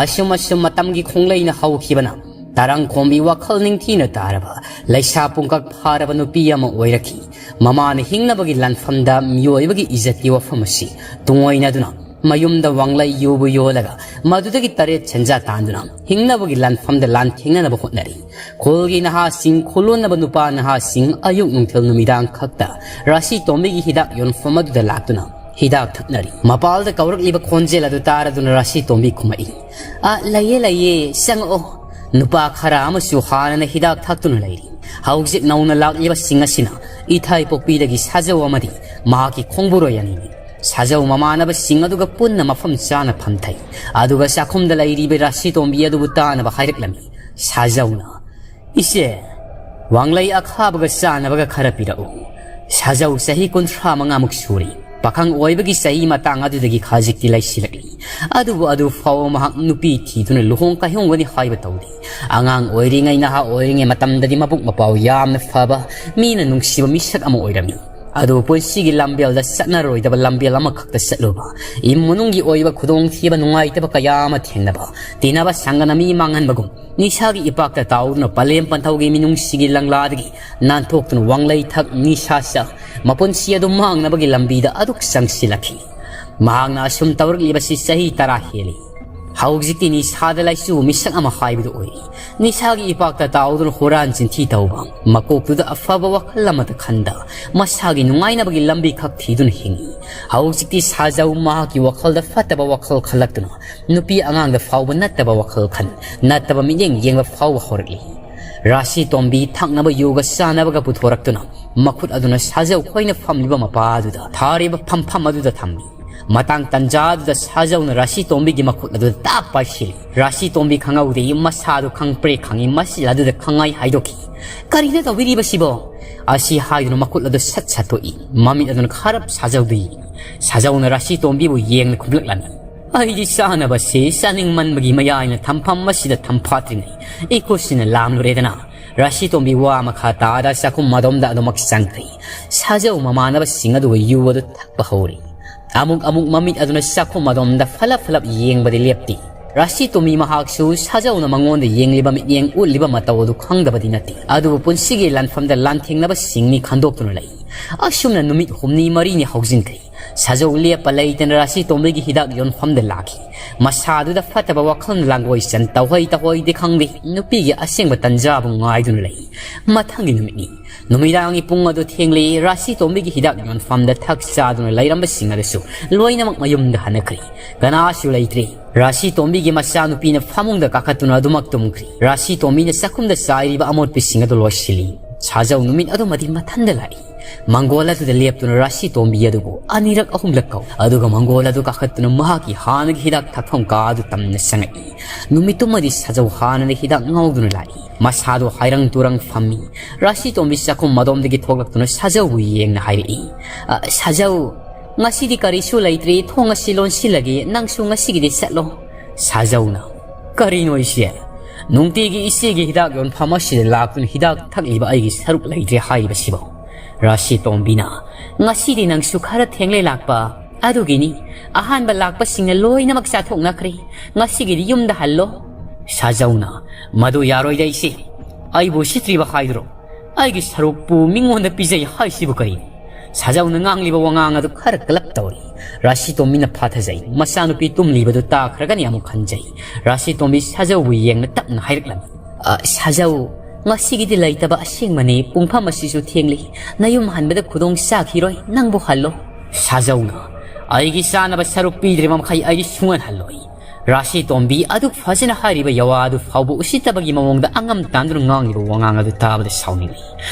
ꯑꯁꯨꯝ ꯑꯁꯨꯝ ꯃꯇꯝꯒꯤ ꯈꯣꯡꯂꯩꯅ ꯍꯧꯈꯤꯕꯅ ꯇꯔꯪ ꯈꯣꯝꯕꯤ ꯋꯥꯈꯜ ꯅꯤꯡꯊꯤꯅ ꯇꯥꯔꯕ ꯂꯩꯁꯥ ꯄꯨꯡꯀꯛ ꯐꯥꯔꯕ ꯅꯨꯄꯤ ꯑꯃ ꯑꯣꯏꯔꯛꯈꯤ꯫ ꯃꯃꯥꯅ ꯍꯤꯡꯅꯕꯒꯤ ꯂꯥꯟꯐꯝꯗ ꯃꯤꯑꯣꯏꯕꯒꯤ ꯏꯖꯠꯀꯤ ꯋꯥꯐꯝ ꯑꯁꯤ ꯇꯨꯡꯑꯣꯏꯅꯗꯨꯅ ꯃꯌꯨꯝꯗ ꯋꯥꯡꯂꯩ ꯌꯨꯕꯨ ꯌꯣꯜꯂꯒ ꯃꯗꯨꯗꯒꯤ ꯇꯔꯦꯠ ꯁꯦꯟꯖꯥ ꯇꯥꯟꯗꯨꯅ ꯍꯤꯡꯅꯕꯒꯤ ꯂꯥꯟꯐꯝꯗ ꯂꯥꯟꯊꯦꯡꯅꯅꯕ ꯍꯣꯠꯅꯔꯤ꯫ ꯈꯨꯜꯒꯤ ꯅꯍꯥꯁꯤꯡ, ꯈꯨꯂꯣꯟꯅꯕ ꯅꯨꯄꯥ ꯅꯍꯥꯁꯤꯡ ꯑꯌꯨꯛ ꯅꯨꯡꯊꯤꯜ ꯅꯨꯃꯤꯗꯥꯡ ꯈꯛꯇ ꯔꯥꯁꯤ ꯇꯣꯝꯕꯤꯒꯤ ꯍꯤꯗꯥꯛ ꯌꯣꯟꯐꯝ ꯑꯗꯨꯗ ꯂꯥꯛꯇꯨꯅ ꯍꯤꯗꯥꯛ ꯊꯛꯅꯔꯤ꯫ ꯃꯄꯥꯜꯗ ꯀꯧꯔꯛꯂꯤꯕ ꯈꯣꯟꯖꯦꯜ ꯑꯗꯨ ꯇꯥꯔꯗꯨꯅ ꯔꯥꯁꯤ ꯇꯣꯝꯕꯤ ꯈꯨꯝꯃꯛꯏ, "ꯑ, ꯂꯩꯌꯦ, ꯂꯩꯌꯦ, ꯆꯪꯉꯛꯑꯣ꯫" ꯅꯨꯄꯥ ꯈꯔ ꯑꯃꯁꯨ ꯍꯥꯟꯅꯅ ꯍꯤꯗꯥꯛ ꯊꯛꯇꯨꯅ ꯂꯩꯔꯤ꯫ ꯍꯧꯖꯤꯛ ꯅꯧꯅ ꯂꯥꯛꯂꯤꯕꯁꯤꯡ ꯑꯁꯤꯅ ꯏꯊꯥꯏ ꯄꯣꯛꯄꯤꯗꯒꯤ ꯁꯥꯖꯧ ꯑꯃꯗꯤ ꯃꯍꯥꯛꯀꯤ ꯈꯣꯡꯕꯨꯔꯣꯏ ꯑꯅꯤꯅꯤ꯫ ꯁꯥꯖꯧ ꯃꯃꯥꯟꯅꯕꯁꯤꯡ ꯑꯗꯨꯒ ꯄꯨꯟꯅ ꯃꯐꯝ ꯆꯥꯅ ꯐꯝꯊꯩ꯫ ꯑꯗꯨꯒ ꯆꯥꯛꯈꯨꯝꯗ ꯂꯩꯔꯤꯕ ꯔꯥꯁꯤ ꯇꯣꯝꯕꯤ ꯑꯗꯨꯕꯨ ꯇꯥꯅꯕ ꯍꯥꯏꯔꯛꯂꯝꯃꯤ꯫ ꯁꯥꯖꯧꯅ, "ꯏꯆꯦ, ꯋꯥꯡꯂꯩ ꯑꯈꯥꯕꯒ ꯆꯥꯅꯕꯒ ꯈꯔ ꯄꯤꯔꯛꯎ"꯫ ꯁꯥꯖꯧ ꯆꯍꯤ ꯀꯨꯟꯊ꯭ꯔꯥ ꯃꯉꯥꯃꯨꯛ ꯁꯨꯔꯤ꯫ ꯄꯥꯈꯪ ꯑꯣꯏꯕꯒꯤ ꯆꯍꯤ ꯃꯇꯥꯡ ꯑꯗꯨꯗꯒꯤ ꯈꯖꯤꯛꯇꯤ ꯂꯩꯁꯤꯜꯂꯛꯂꯤ꯫ ꯑꯗꯨꯕꯨ ꯑꯗꯨ ꯐꯥꯎꯕ ꯃꯍꯥꯛ ꯅꯨꯄꯤ ꯊꯤꯗꯨꯅ ꯂꯨꯍꯣꯡ ꯀꯥꯏꯍꯣꯡꯒꯅꯤ ꯍꯥꯏꯕ ꯇꯧꯗꯦ꯫ ꯑꯉꯥꯡ ꯑꯣꯏꯔꯤꯉꯩ, ꯅꯍꯥ ꯑꯣꯏꯔꯤꯉꯩ ꯃꯇꯝꯗꯗꯤ ꯃꯕꯨꯛ ꯃꯄꯥꯎ ꯌꯥꯝꯅ ꯐꯕ, ꯃꯤꯅ ꯅꯨꯡꯁꯤꯕ ꯃꯤꯁꯛ ꯑꯃ ꯑꯣꯏꯔꯝꯃꯤ꯫ ꯑꯗꯨꯕꯨ ꯄꯨꯟꯁꯤꯒꯤ ꯂꯝꯕꯦꯜꯗ ꯆꯠꯅꯔꯣꯏꯗꯕ ꯂꯝꯕꯦꯜ ꯑꯃꯈꯛꯇ ꯆꯠꯂꯨꯕ, ꯏꯃꯨꯡ ꯃꯅꯨꯡꯒꯤ ꯑꯣꯏꯕ ꯈꯨꯗꯣꯡꯊꯤꯕ ꯅꯨꯡꯉꯥꯏꯇꯕ ꯀꯌꯥ ꯑꯃ ꯊꯦꯡꯅꯕ, ꯇꯤꯟꯅꯕ ꯁꯪꯒꯅ ꯃꯤ ꯃꯥꯡꯍꯟꯕꯒꯨꯝ, ꯅꯤꯁꯥꯒꯤ ꯏꯄꯥꯛꯇ ꯇꯥꯎꯗꯨꯅ ꯄꯂꯦꯝ ꯄꯟꯊꯧꯒꯤ ꯃꯤꯅꯨꯡꯁꯤꯒꯤ ꯂꯪꯂꯥꯗꯒꯤ ꯅꯥꯟꯊꯣꯛꯇꯨꯅ ꯋꯥꯡꯂꯩ ꯊꯛ, ꯅꯤꯁꯥ ꯆꯥ, ꯃꯄꯨꯟꯁꯤ ꯑꯗꯨ ꯃꯥꯡꯅꯕꯒꯤ ꯂꯝꯕꯤꯗ ꯑꯗꯨꯛ ꯆꯪꯁꯤꯜꯂꯛꯈꯤ꯫ ꯃꯍꯥꯛꯅ ꯑꯁꯨꯝ ꯇꯧꯔꯛꯂꯤꯕꯁꯤ ꯆꯍꯤ ꯇꯔꯥ ꯍꯦꯜꯂꯤ꯫ ꯍꯧꯖꯤꯛꯇꯤ ꯅꯤꯁꯥꯗ ꯂꯥꯏꯆꯨꯕ ꯃꯤꯁꯛ ꯑꯃ ꯍꯥꯏꯕꯗꯨ ꯑꯣꯏꯔꯤ꯫ ꯅꯤꯁꯥꯒꯤ ꯏꯄꯥꯛꯇ ꯇꯥꯎꯗꯨꯅ ꯍꯨꯔꯥꯟ ꯆꯤꯟꯊꯤ ꯇꯧꯕ, ꯃꯀꯣꯛꯇꯨꯗ ꯑꯐꯕ ꯋꯥꯈꯜ ꯑꯃꯠꯇ ꯈꯟꯗ, ꯃꯁꯥꯒꯤ ꯅꯨꯡꯉꯥꯏꯅꯕꯒꯤ ꯂꯝꯕꯤ ꯈꯛ ꯊꯤꯗꯨꯅ ꯍꯤꯡꯏ꯫ ꯍꯧꯖꯤꯛꯇꯤ ꯁꯥꯖꯧ ꯃꯍꯥꯛꯀꯤ ꯋꯥꯈꯜꯗ ꯐꯠꯇꯕ ꯋꯥꯈꯜ ꯈꯜꯂꯛꯇꯨꯅ, ꯅꯨꯄꯤ ꯑꯉꯥꯡꯗ ꯐꯥꯎꯕ ꯅꯠꯇꯕ ꯋꯥꯈꯜ ꯈꯟ, ꯅꯠꯇꯕ ꯃꯤꯠꯌꯦꯡ ꯌꯦꯡꯕ ꯐꯥꯎꯕ ꯍꯧꯔꯛꯂꯤ꯫ ꯔꯥꯁꯤ ꯇꯣꯝꯕꯤ ꯊꯛꯅꯕ ꯌꯨꯒ ꯆꯥꯅꯕꯒ ꯄꯨꯊꯣꯔꯛꯇꯨꯅ, ꯃꯈꯨꯠ ꯑꯗꯨꯅ ꯁꯥꯖꯧ ꯈꯣꯏꯅ ꯐꯝꯂꯤꯕ ꯃꯄꯥ ꯑꯗꯨꯗ, ꯊꯥꯔꯤꯕ ꯐꯝꯐꯝ ꯑꯗꯨꯗ ꯊꯝꯃꯤ꯫ ꯃꯇꯥꯡ ꯇꯟꯖꯥ ꯑꯗꯨꯗ ꯁꯥꯖꯧꯅ ꯔꯥꯁꯤ ꯇꯣꯝꯕꯤꯒꯤ ꯃꯈꯨꯠ ꯑꯗꯨꯗ ꯇꯥꯞ ꯄꯥꯏꯁꯤꯜꯂꯤ꯫ ꯔꯥꯁꯤ ꯇꯣꯝꯕꯤ ꯈꯪꯍꯧꯗꯦ, ꯃꯁꯥꯗꯨ ꯈꯪꯄ꯭ꯔꯦ ꯈꯪꯉꯤ, ꯃꯆꯤꯜ ꯑꯗꯨꯗ ꯈꯪꯉꯥꯏ ꯍꯥꯏꯗꯣꯛꯈꯤ꯫ "ꯀꯔꯤꯅꯣ ꯇꯧꯕꯤꯔꯤꯕꯁꯤꯕꯣ?" ꯑꯁꯤ ꯍꯥꯏꯗꯨꯅ ꯃꯈꯨꯠ ꯑꯗꯨ ꯁꯠ ꯁꯠꯇꯣꯛꯏ꯫ ꯃꯃꯤꯠ ꯑꯗꯨꯅ ꯈꯔꯞ ꯁꯥꯖꯧꯗꯨ ꯌꯦꯡꯏ꯫ ꯁꯥꯖꯧꯅ ꯔꯥꯁꯤ ꯇꯣꯝꯕꯤꯕꯨ ꯌꯦꯡꯅ ꯈꯨꯝꯂꯛꯂꯝꯃꯤ꯫ "ꯑꯩꯗꯤ ꯆꯥꯅꯕꯁꯤ ꯆꯥꯅꯤꯡꯃꯟꯕꯒꯤ ꯃꯌꯥꯏꯅ ꯊꯝꯐꯝ ꯑꯁꯤꯗ ꯊꯝꯐꯥꯠꯇ꯭ꯔꯤꯉꯩ ꯏꯈꯨꯠꯁꯤꯅ ꯂꯥꯝꯂꯨꯔꯦꯗꯅ"꯫ ꯔꯥꯁꯤ ꯇꯣꯝꯕꯤ ꯋꯥ ꯃꯈꯥ ꯇꯥꯗ ꯆꯥꯛꯈꯨꯝ ꯑꯗꯣꯝꯗ ꯑꯗꯨꯃꯛ ꯆꯪꯈ꯭ꯔꯤ꯫ ꯁꯥꯖꯧ ꯃꯃꯥꯟꯅꯕꯁꯤꯡ ꯑꯗꯨꯒ ꯌꯨ ꯑꯗꯨ ꯊꯛꯄ ꯍꯧꯔꯤ꯫ ꯑꯃꯨꯛ ꯑꯃꯨꯛ ꯃꯃꯤꯠ ꯑꯗꯨꯅ ꯆꯥꯛꯈꯨꯝ ꯑꯗꯣꯝꯗ ꯐꯂꯞ ꯐꯂꯞ ꯌꯦꯡꯕꯗꯤ ꯂꯦꯞꯇꯦ꯫ ꯔꯥꯁꯤ ꯇꯣꯝꯕꯤ ꯃꯍꯥꯛꯁꯨ ꯁꯥꯖꯧꯅ ꯃꯉꯣꯟꯗ ꯌꯦꯡꯂꯤꯕ ꯃꯤꯠꯌꯦꯡ ꯎꯠꯂꯤꯕ ꯃꯇꯧ ꯑꯗꯨ ꯈꯪꯗꯕꯗꯤ ꯅꯠꯇꯦ꯫ ꯑꯗꯨꯕꯨ ꯄꯨꯟꯁꯤꯒꯤ ꯂꯥꯟꯐꯝꯗ ꯂꯥꯟꯊꯦꯡꯅꯕꯁꯤꯡꯅꯤ ꯈꯟꯗꯣꯛꯇꯨꯅ ꯂꯩ꯫ ꯑꯁꯨꯝꯅ ꯅꯨꯃꯤꯠ ꯍꯨꯝꯅꯤ ꯃꯔꯤꯅꯤ ꯍꯧꯖꯤꯟꯈ꯭ꯔꯦ꯫ ꯁꯥꯖꯧ ꯂꯦꯞꯄ ꯂꯩꯇꯅ ꯔꯥꯁꯤ ꯇꯣꯝꯕꯤꯒꯤ ꯍꯤꯗꯥꯛ ꯌꯣꯟꯐꯝꯗ ꯂꯥꯛꯈꯤ꯫ ꯃꯁꯥꯗꯨꯗ ꯐꯠꯇꯕ ꯋꯥꯈꯜꯅ ꯂꯥꯡꯒꯣꯏ ꯆꯟ ꯇꯧꯍꯩ ꯇꯧꯍꯩꯗꯤ ꯈꯪꯗꯦ, ꯅꯨꯄꯤꯒꯤ ꯑꯁꯦꯡꯕ ꯇꯟꯖꯥꯕꯨ ꯉꯥꯏꯗꯨꯅ ꯂꯩ꯫ ꯃꯊꯪꯒꯤ ꯅꯨꯃꯤꯠꯅꯤ꯫ ꯅꯨꯃꯤꯗꯥꯡꯒꯤ ꯄꯨꯡ ꯑꯗꯨ ꯊꯦꯡꯂꯦ꯫ ꯔꯥꯁꯤ ꯇꯣꯝꯕꯤꯒꯤ ꯍꯤꯗꯥꯛ ꯌꯣꯟꯐꯝꯗ ꯊꯛ ꯆꯥꯗꯨꯅ ꯂꯩꯔꯝꯕꯁꯤꯡ ꯑꯗꯨꯁꯨ ꯂꯣꯏꯅꯃꯛ ꯃꯌꯨꯝꯗ ꯍꯟꯅꯈ꯭ꯔꯦ꯫ ꯀꯅꯥꯁꯨ ꯂꯩꯇ꯭ꯔꯦ꯫ ꯔꯥꯁꯤ ꯇꯣꯝꯕꯤꯒꯤ ꯃꯆꯥꯅꯨꯄꯤꯅ ꯐꯃꯨꯡꯗ ꯀꯥꯈꯠꯇꯨꯅ ꯑꯗꯨꯃꯛ ꯇꯨꯝꯈ꯭ꯔꯦ꯫ ꯔꯥꯁꯤ ꯇꯣꯝꯕꯤꯅ ꯆꯥꯛꯈꯨꯝꯗ ꯆꯥꯏꯔꯤꯕ ꯑꯃꯣꯠꯄꯤꯁꯤꯡ ꯑꯗꯨ ꯂꯣꯏꯁꯤꯜꯂꯤ꯫ ꯁꯥꯖꯧ ꯅꯨꯃꯤꯠ ꯑꯗꯨꯃꯗꯤ ꯃꯊꯟꯗ ꯂꯥꯛꯏ꯫ ꯃꯪꯒꯣꯜ ꯑꯗꯨꯗ ꯂꯦꯞꯇꯨꯅ ꯔꯥꯁꯤ ꯇꯣꯝꯕꯤ ꯑꯗꯨꯕꯨ ꯑꯅꯤꯔꯛ ꯑꯍꯨꯝꯂꯛ ꯀꯧꯏ꯫ ꯑꯗꯨꯒ ꯃꯪꯒꯣꯜ ꯑꯗꯨ ꯀꯥꯈꯠꯇꯨꯅ ꯃꯍꯥꯛꯀꯤ ꯍꯥꯟꯅꯒꯤ ꯍꯤꯗꯥꯛ ꯊꯛꯐꯝ ꯀꯥ ꯑꯗꯨ ꯇꯝꯅ ꯆꯪꯉꯛꯏ꯫ ꯅꯨꯃꯤꯠꯇꯨꯃꯗꯤ ꯁꯥꯖꯧ ꯍꯥꯟꯅꯗꯤ ꯍꯤꯗꯥꯛ ꯉꯥꯎꯗꯨꯅ ꯂꯥꯛꯏ꯫ ꯃꯁꯥꯗꯣ ꯍꯥꯏꯔꯪ ꯇꯨꯔꯪ ꯐꯝꯃꯤ꯫ ꯔꯥꯁꯤ ꯇꯣꯝꯕꯤ ꯆꯥꯛꯈꯨꯝ ꯃꯗꯣꯝꯗꯒꯤ ꯊꯣꯛꯂꯛꯇꯨꯅ ꯁꯥꯖꯧꯕꯨ ꯌꯦꯡꯅ ꯍꯥꯏꯔꯛꯏ, "ꯑ, ꯁꯥꯖꯧ, ꯉꯁꯤꯗꯤ ꯀꯔꯤꯁꯨ ꯂꯩꯇ꯭ꯔꯦ, ꯊꯣꯡ ꯑꯁꯤ ꯂꯣꯟꯁꯤꯜꯂꯒꯦ, ꯅꯪꯁꯨ ꯉꯁꯤꯒꯤꯗꯤ ꯆꯠꯂꯣ꯫" ꯁꯥꯖꯧꯅ, "ꯀꯔꯤꯅꯣ ꯏꯆꯦ? ꯅꯨꯡꯇꯤꯒꯤ ꯏꯆꯦꯒꯤ ꯍꯤꯗꯥꯛ ꯌꯣꯟꯐꯝ ꯑꯁꯤꯗ ꯂꯥꯛꯇꯨꯅ ꯍꯤꯗꯥꯛ ꯊꯛꯂꯤꯕ ꯑꯩꯒꯤ ꯁꯔꯨꯛ ꯂꯩꯇ꯭ꯔꯦ ꯍꯥꯏꯔꯤꯕꯁꯤꯕꯣ?" ꯔꯥꯁꯤ ꯇꯣꯝꯕꯤꯅ, "ꯉꯁꯤꯗꯤ ꯅꯪꯁꯨ ꯈꯔ ꯊꯦꯡꯂꯦ ꯂꯥꯛꯄ꯫ ꯑꯗꯨꯒꯤꯅꯤ, ꯑꯍꯥꯟꯕ ꯂꯥꯛꯄꯁꯤꯡꯅ ꯂꯣꯏꯅꯃꯛ ꯆꯥꯊꯣꯛꯅꯈ꯭ꯔꯦ꯫ ꯉꯁꯤꯒꯤꯗꯤ ꯌꯨꯝꯗ ꯍꯜꯂꯣ꯫" ꯁꯥꯖꯧꯅ, "ꯃꯗꯨ ꯌꯥꯔꯣꯏꯗ ꯏꯆꯦ꯫ ꯑꯩꯕꯨ ꯎꯁꯤꯠꯇ꯭ꯔꯤꯕ ꯍꯥꯏꯗꯨꯔꯣ? ꯑꯩꯒꯤ ꯁꯔꯨꯛꯄꯨ ꯃꯤꯉꯣꯟꯗ ꯄꯤꯖꯩ ꯍꯥꯏꯁꯤꯕꯨ ꯀꯔꯤꯅꯣ?" ꯁꯥꯖꯧꯅ ꯉꯥꯡꯂꯤꯕ ꯋꯥꯉꯥꯡ ꯑꯗꯨ ꯈꯔ ꯀꯂꯞ ꯇꯧꯔꯤ꯫ ꯔꯥꯁꯤ ꯇꯣꯝꯕꯤꯅ ꯐꯥꯊꯖꯩ꯫ ꯃꯆꯥꯅꯨꯄꯤ ꯇꯨꯝꯂꯤꯕꯗꯨ ꯇꯥꯈ꯭ꯔꯒꯅꯤ ꯑꯃꯨꯛ ꯈꯟꯖꯩ꯫ ꯔꯥꯁꯤ ꯇꯣꯝꯕꯤ ꯁꯥꯖꯧꯕꯨ ꯌꯦꯡꯅ ꯇꯞꯅ ꯍꯥꯏꯔꯛꯂꯝꯃꯤ, "ꯑ, ꯁꯥꯖꯧ, ꯉꯁꯤꯒꯤꯗꯤ ꯂꯩꯇꯕ ꯑꯁꯦꯡꯕꯅꯤ꯫ ꯄꯨꯡꯐꯝ ꯑꯁꯤꯁꯨ ꯊꯦꯡꯂꯤ꯫ ꯅꯌꯨꯝ ꯍꯟꯕꯗ ꯈꯨꯗꯣꯡ ꯆꯥꯈꯤꯔꯣꯏ꯫ ꯅꯪꯕꯨ ꯍꯜꯂꯣ꯫" ꯁꯥꯖꯧꯅ, "ꯑꯩꯒꯤ ꯆꯥꯅꯕ ꯁꯔꯨꯛ ꯄꯤꯗ꯭ꯔꯤꯕ ꯃꯈꯩ ꯑꯩꯗꯤ ꯁꯨꯡꯍꯟ ꯍꯜꯂꯣꯏ꯫" ꯔꯥꯁꯤ ꯇꯣꯝꯕꯤ ꯑꯗꯨꯛ ꯐꯖꯅ ꯍꯥꯏꯔꯤꯕ ꯌꯥꯋꯥ ꯑꯗꯨ ꯐꯥꯎꯕ ꯎꯁꯤꯠꯇꯕꯒꯤ ꯃꯑꯣꯡꯗ ꯑꯉꯝ ꯇꯥꯟꯗꯨꯅ ꯉꯥꯡꯂꯤꯕ ꯋꯥꯉꯥꯡ ꯑꯗꯨ ꯇꯥꯕꯗ ꯁꯥꯎꯅꯤꯡꯂꯤ꯫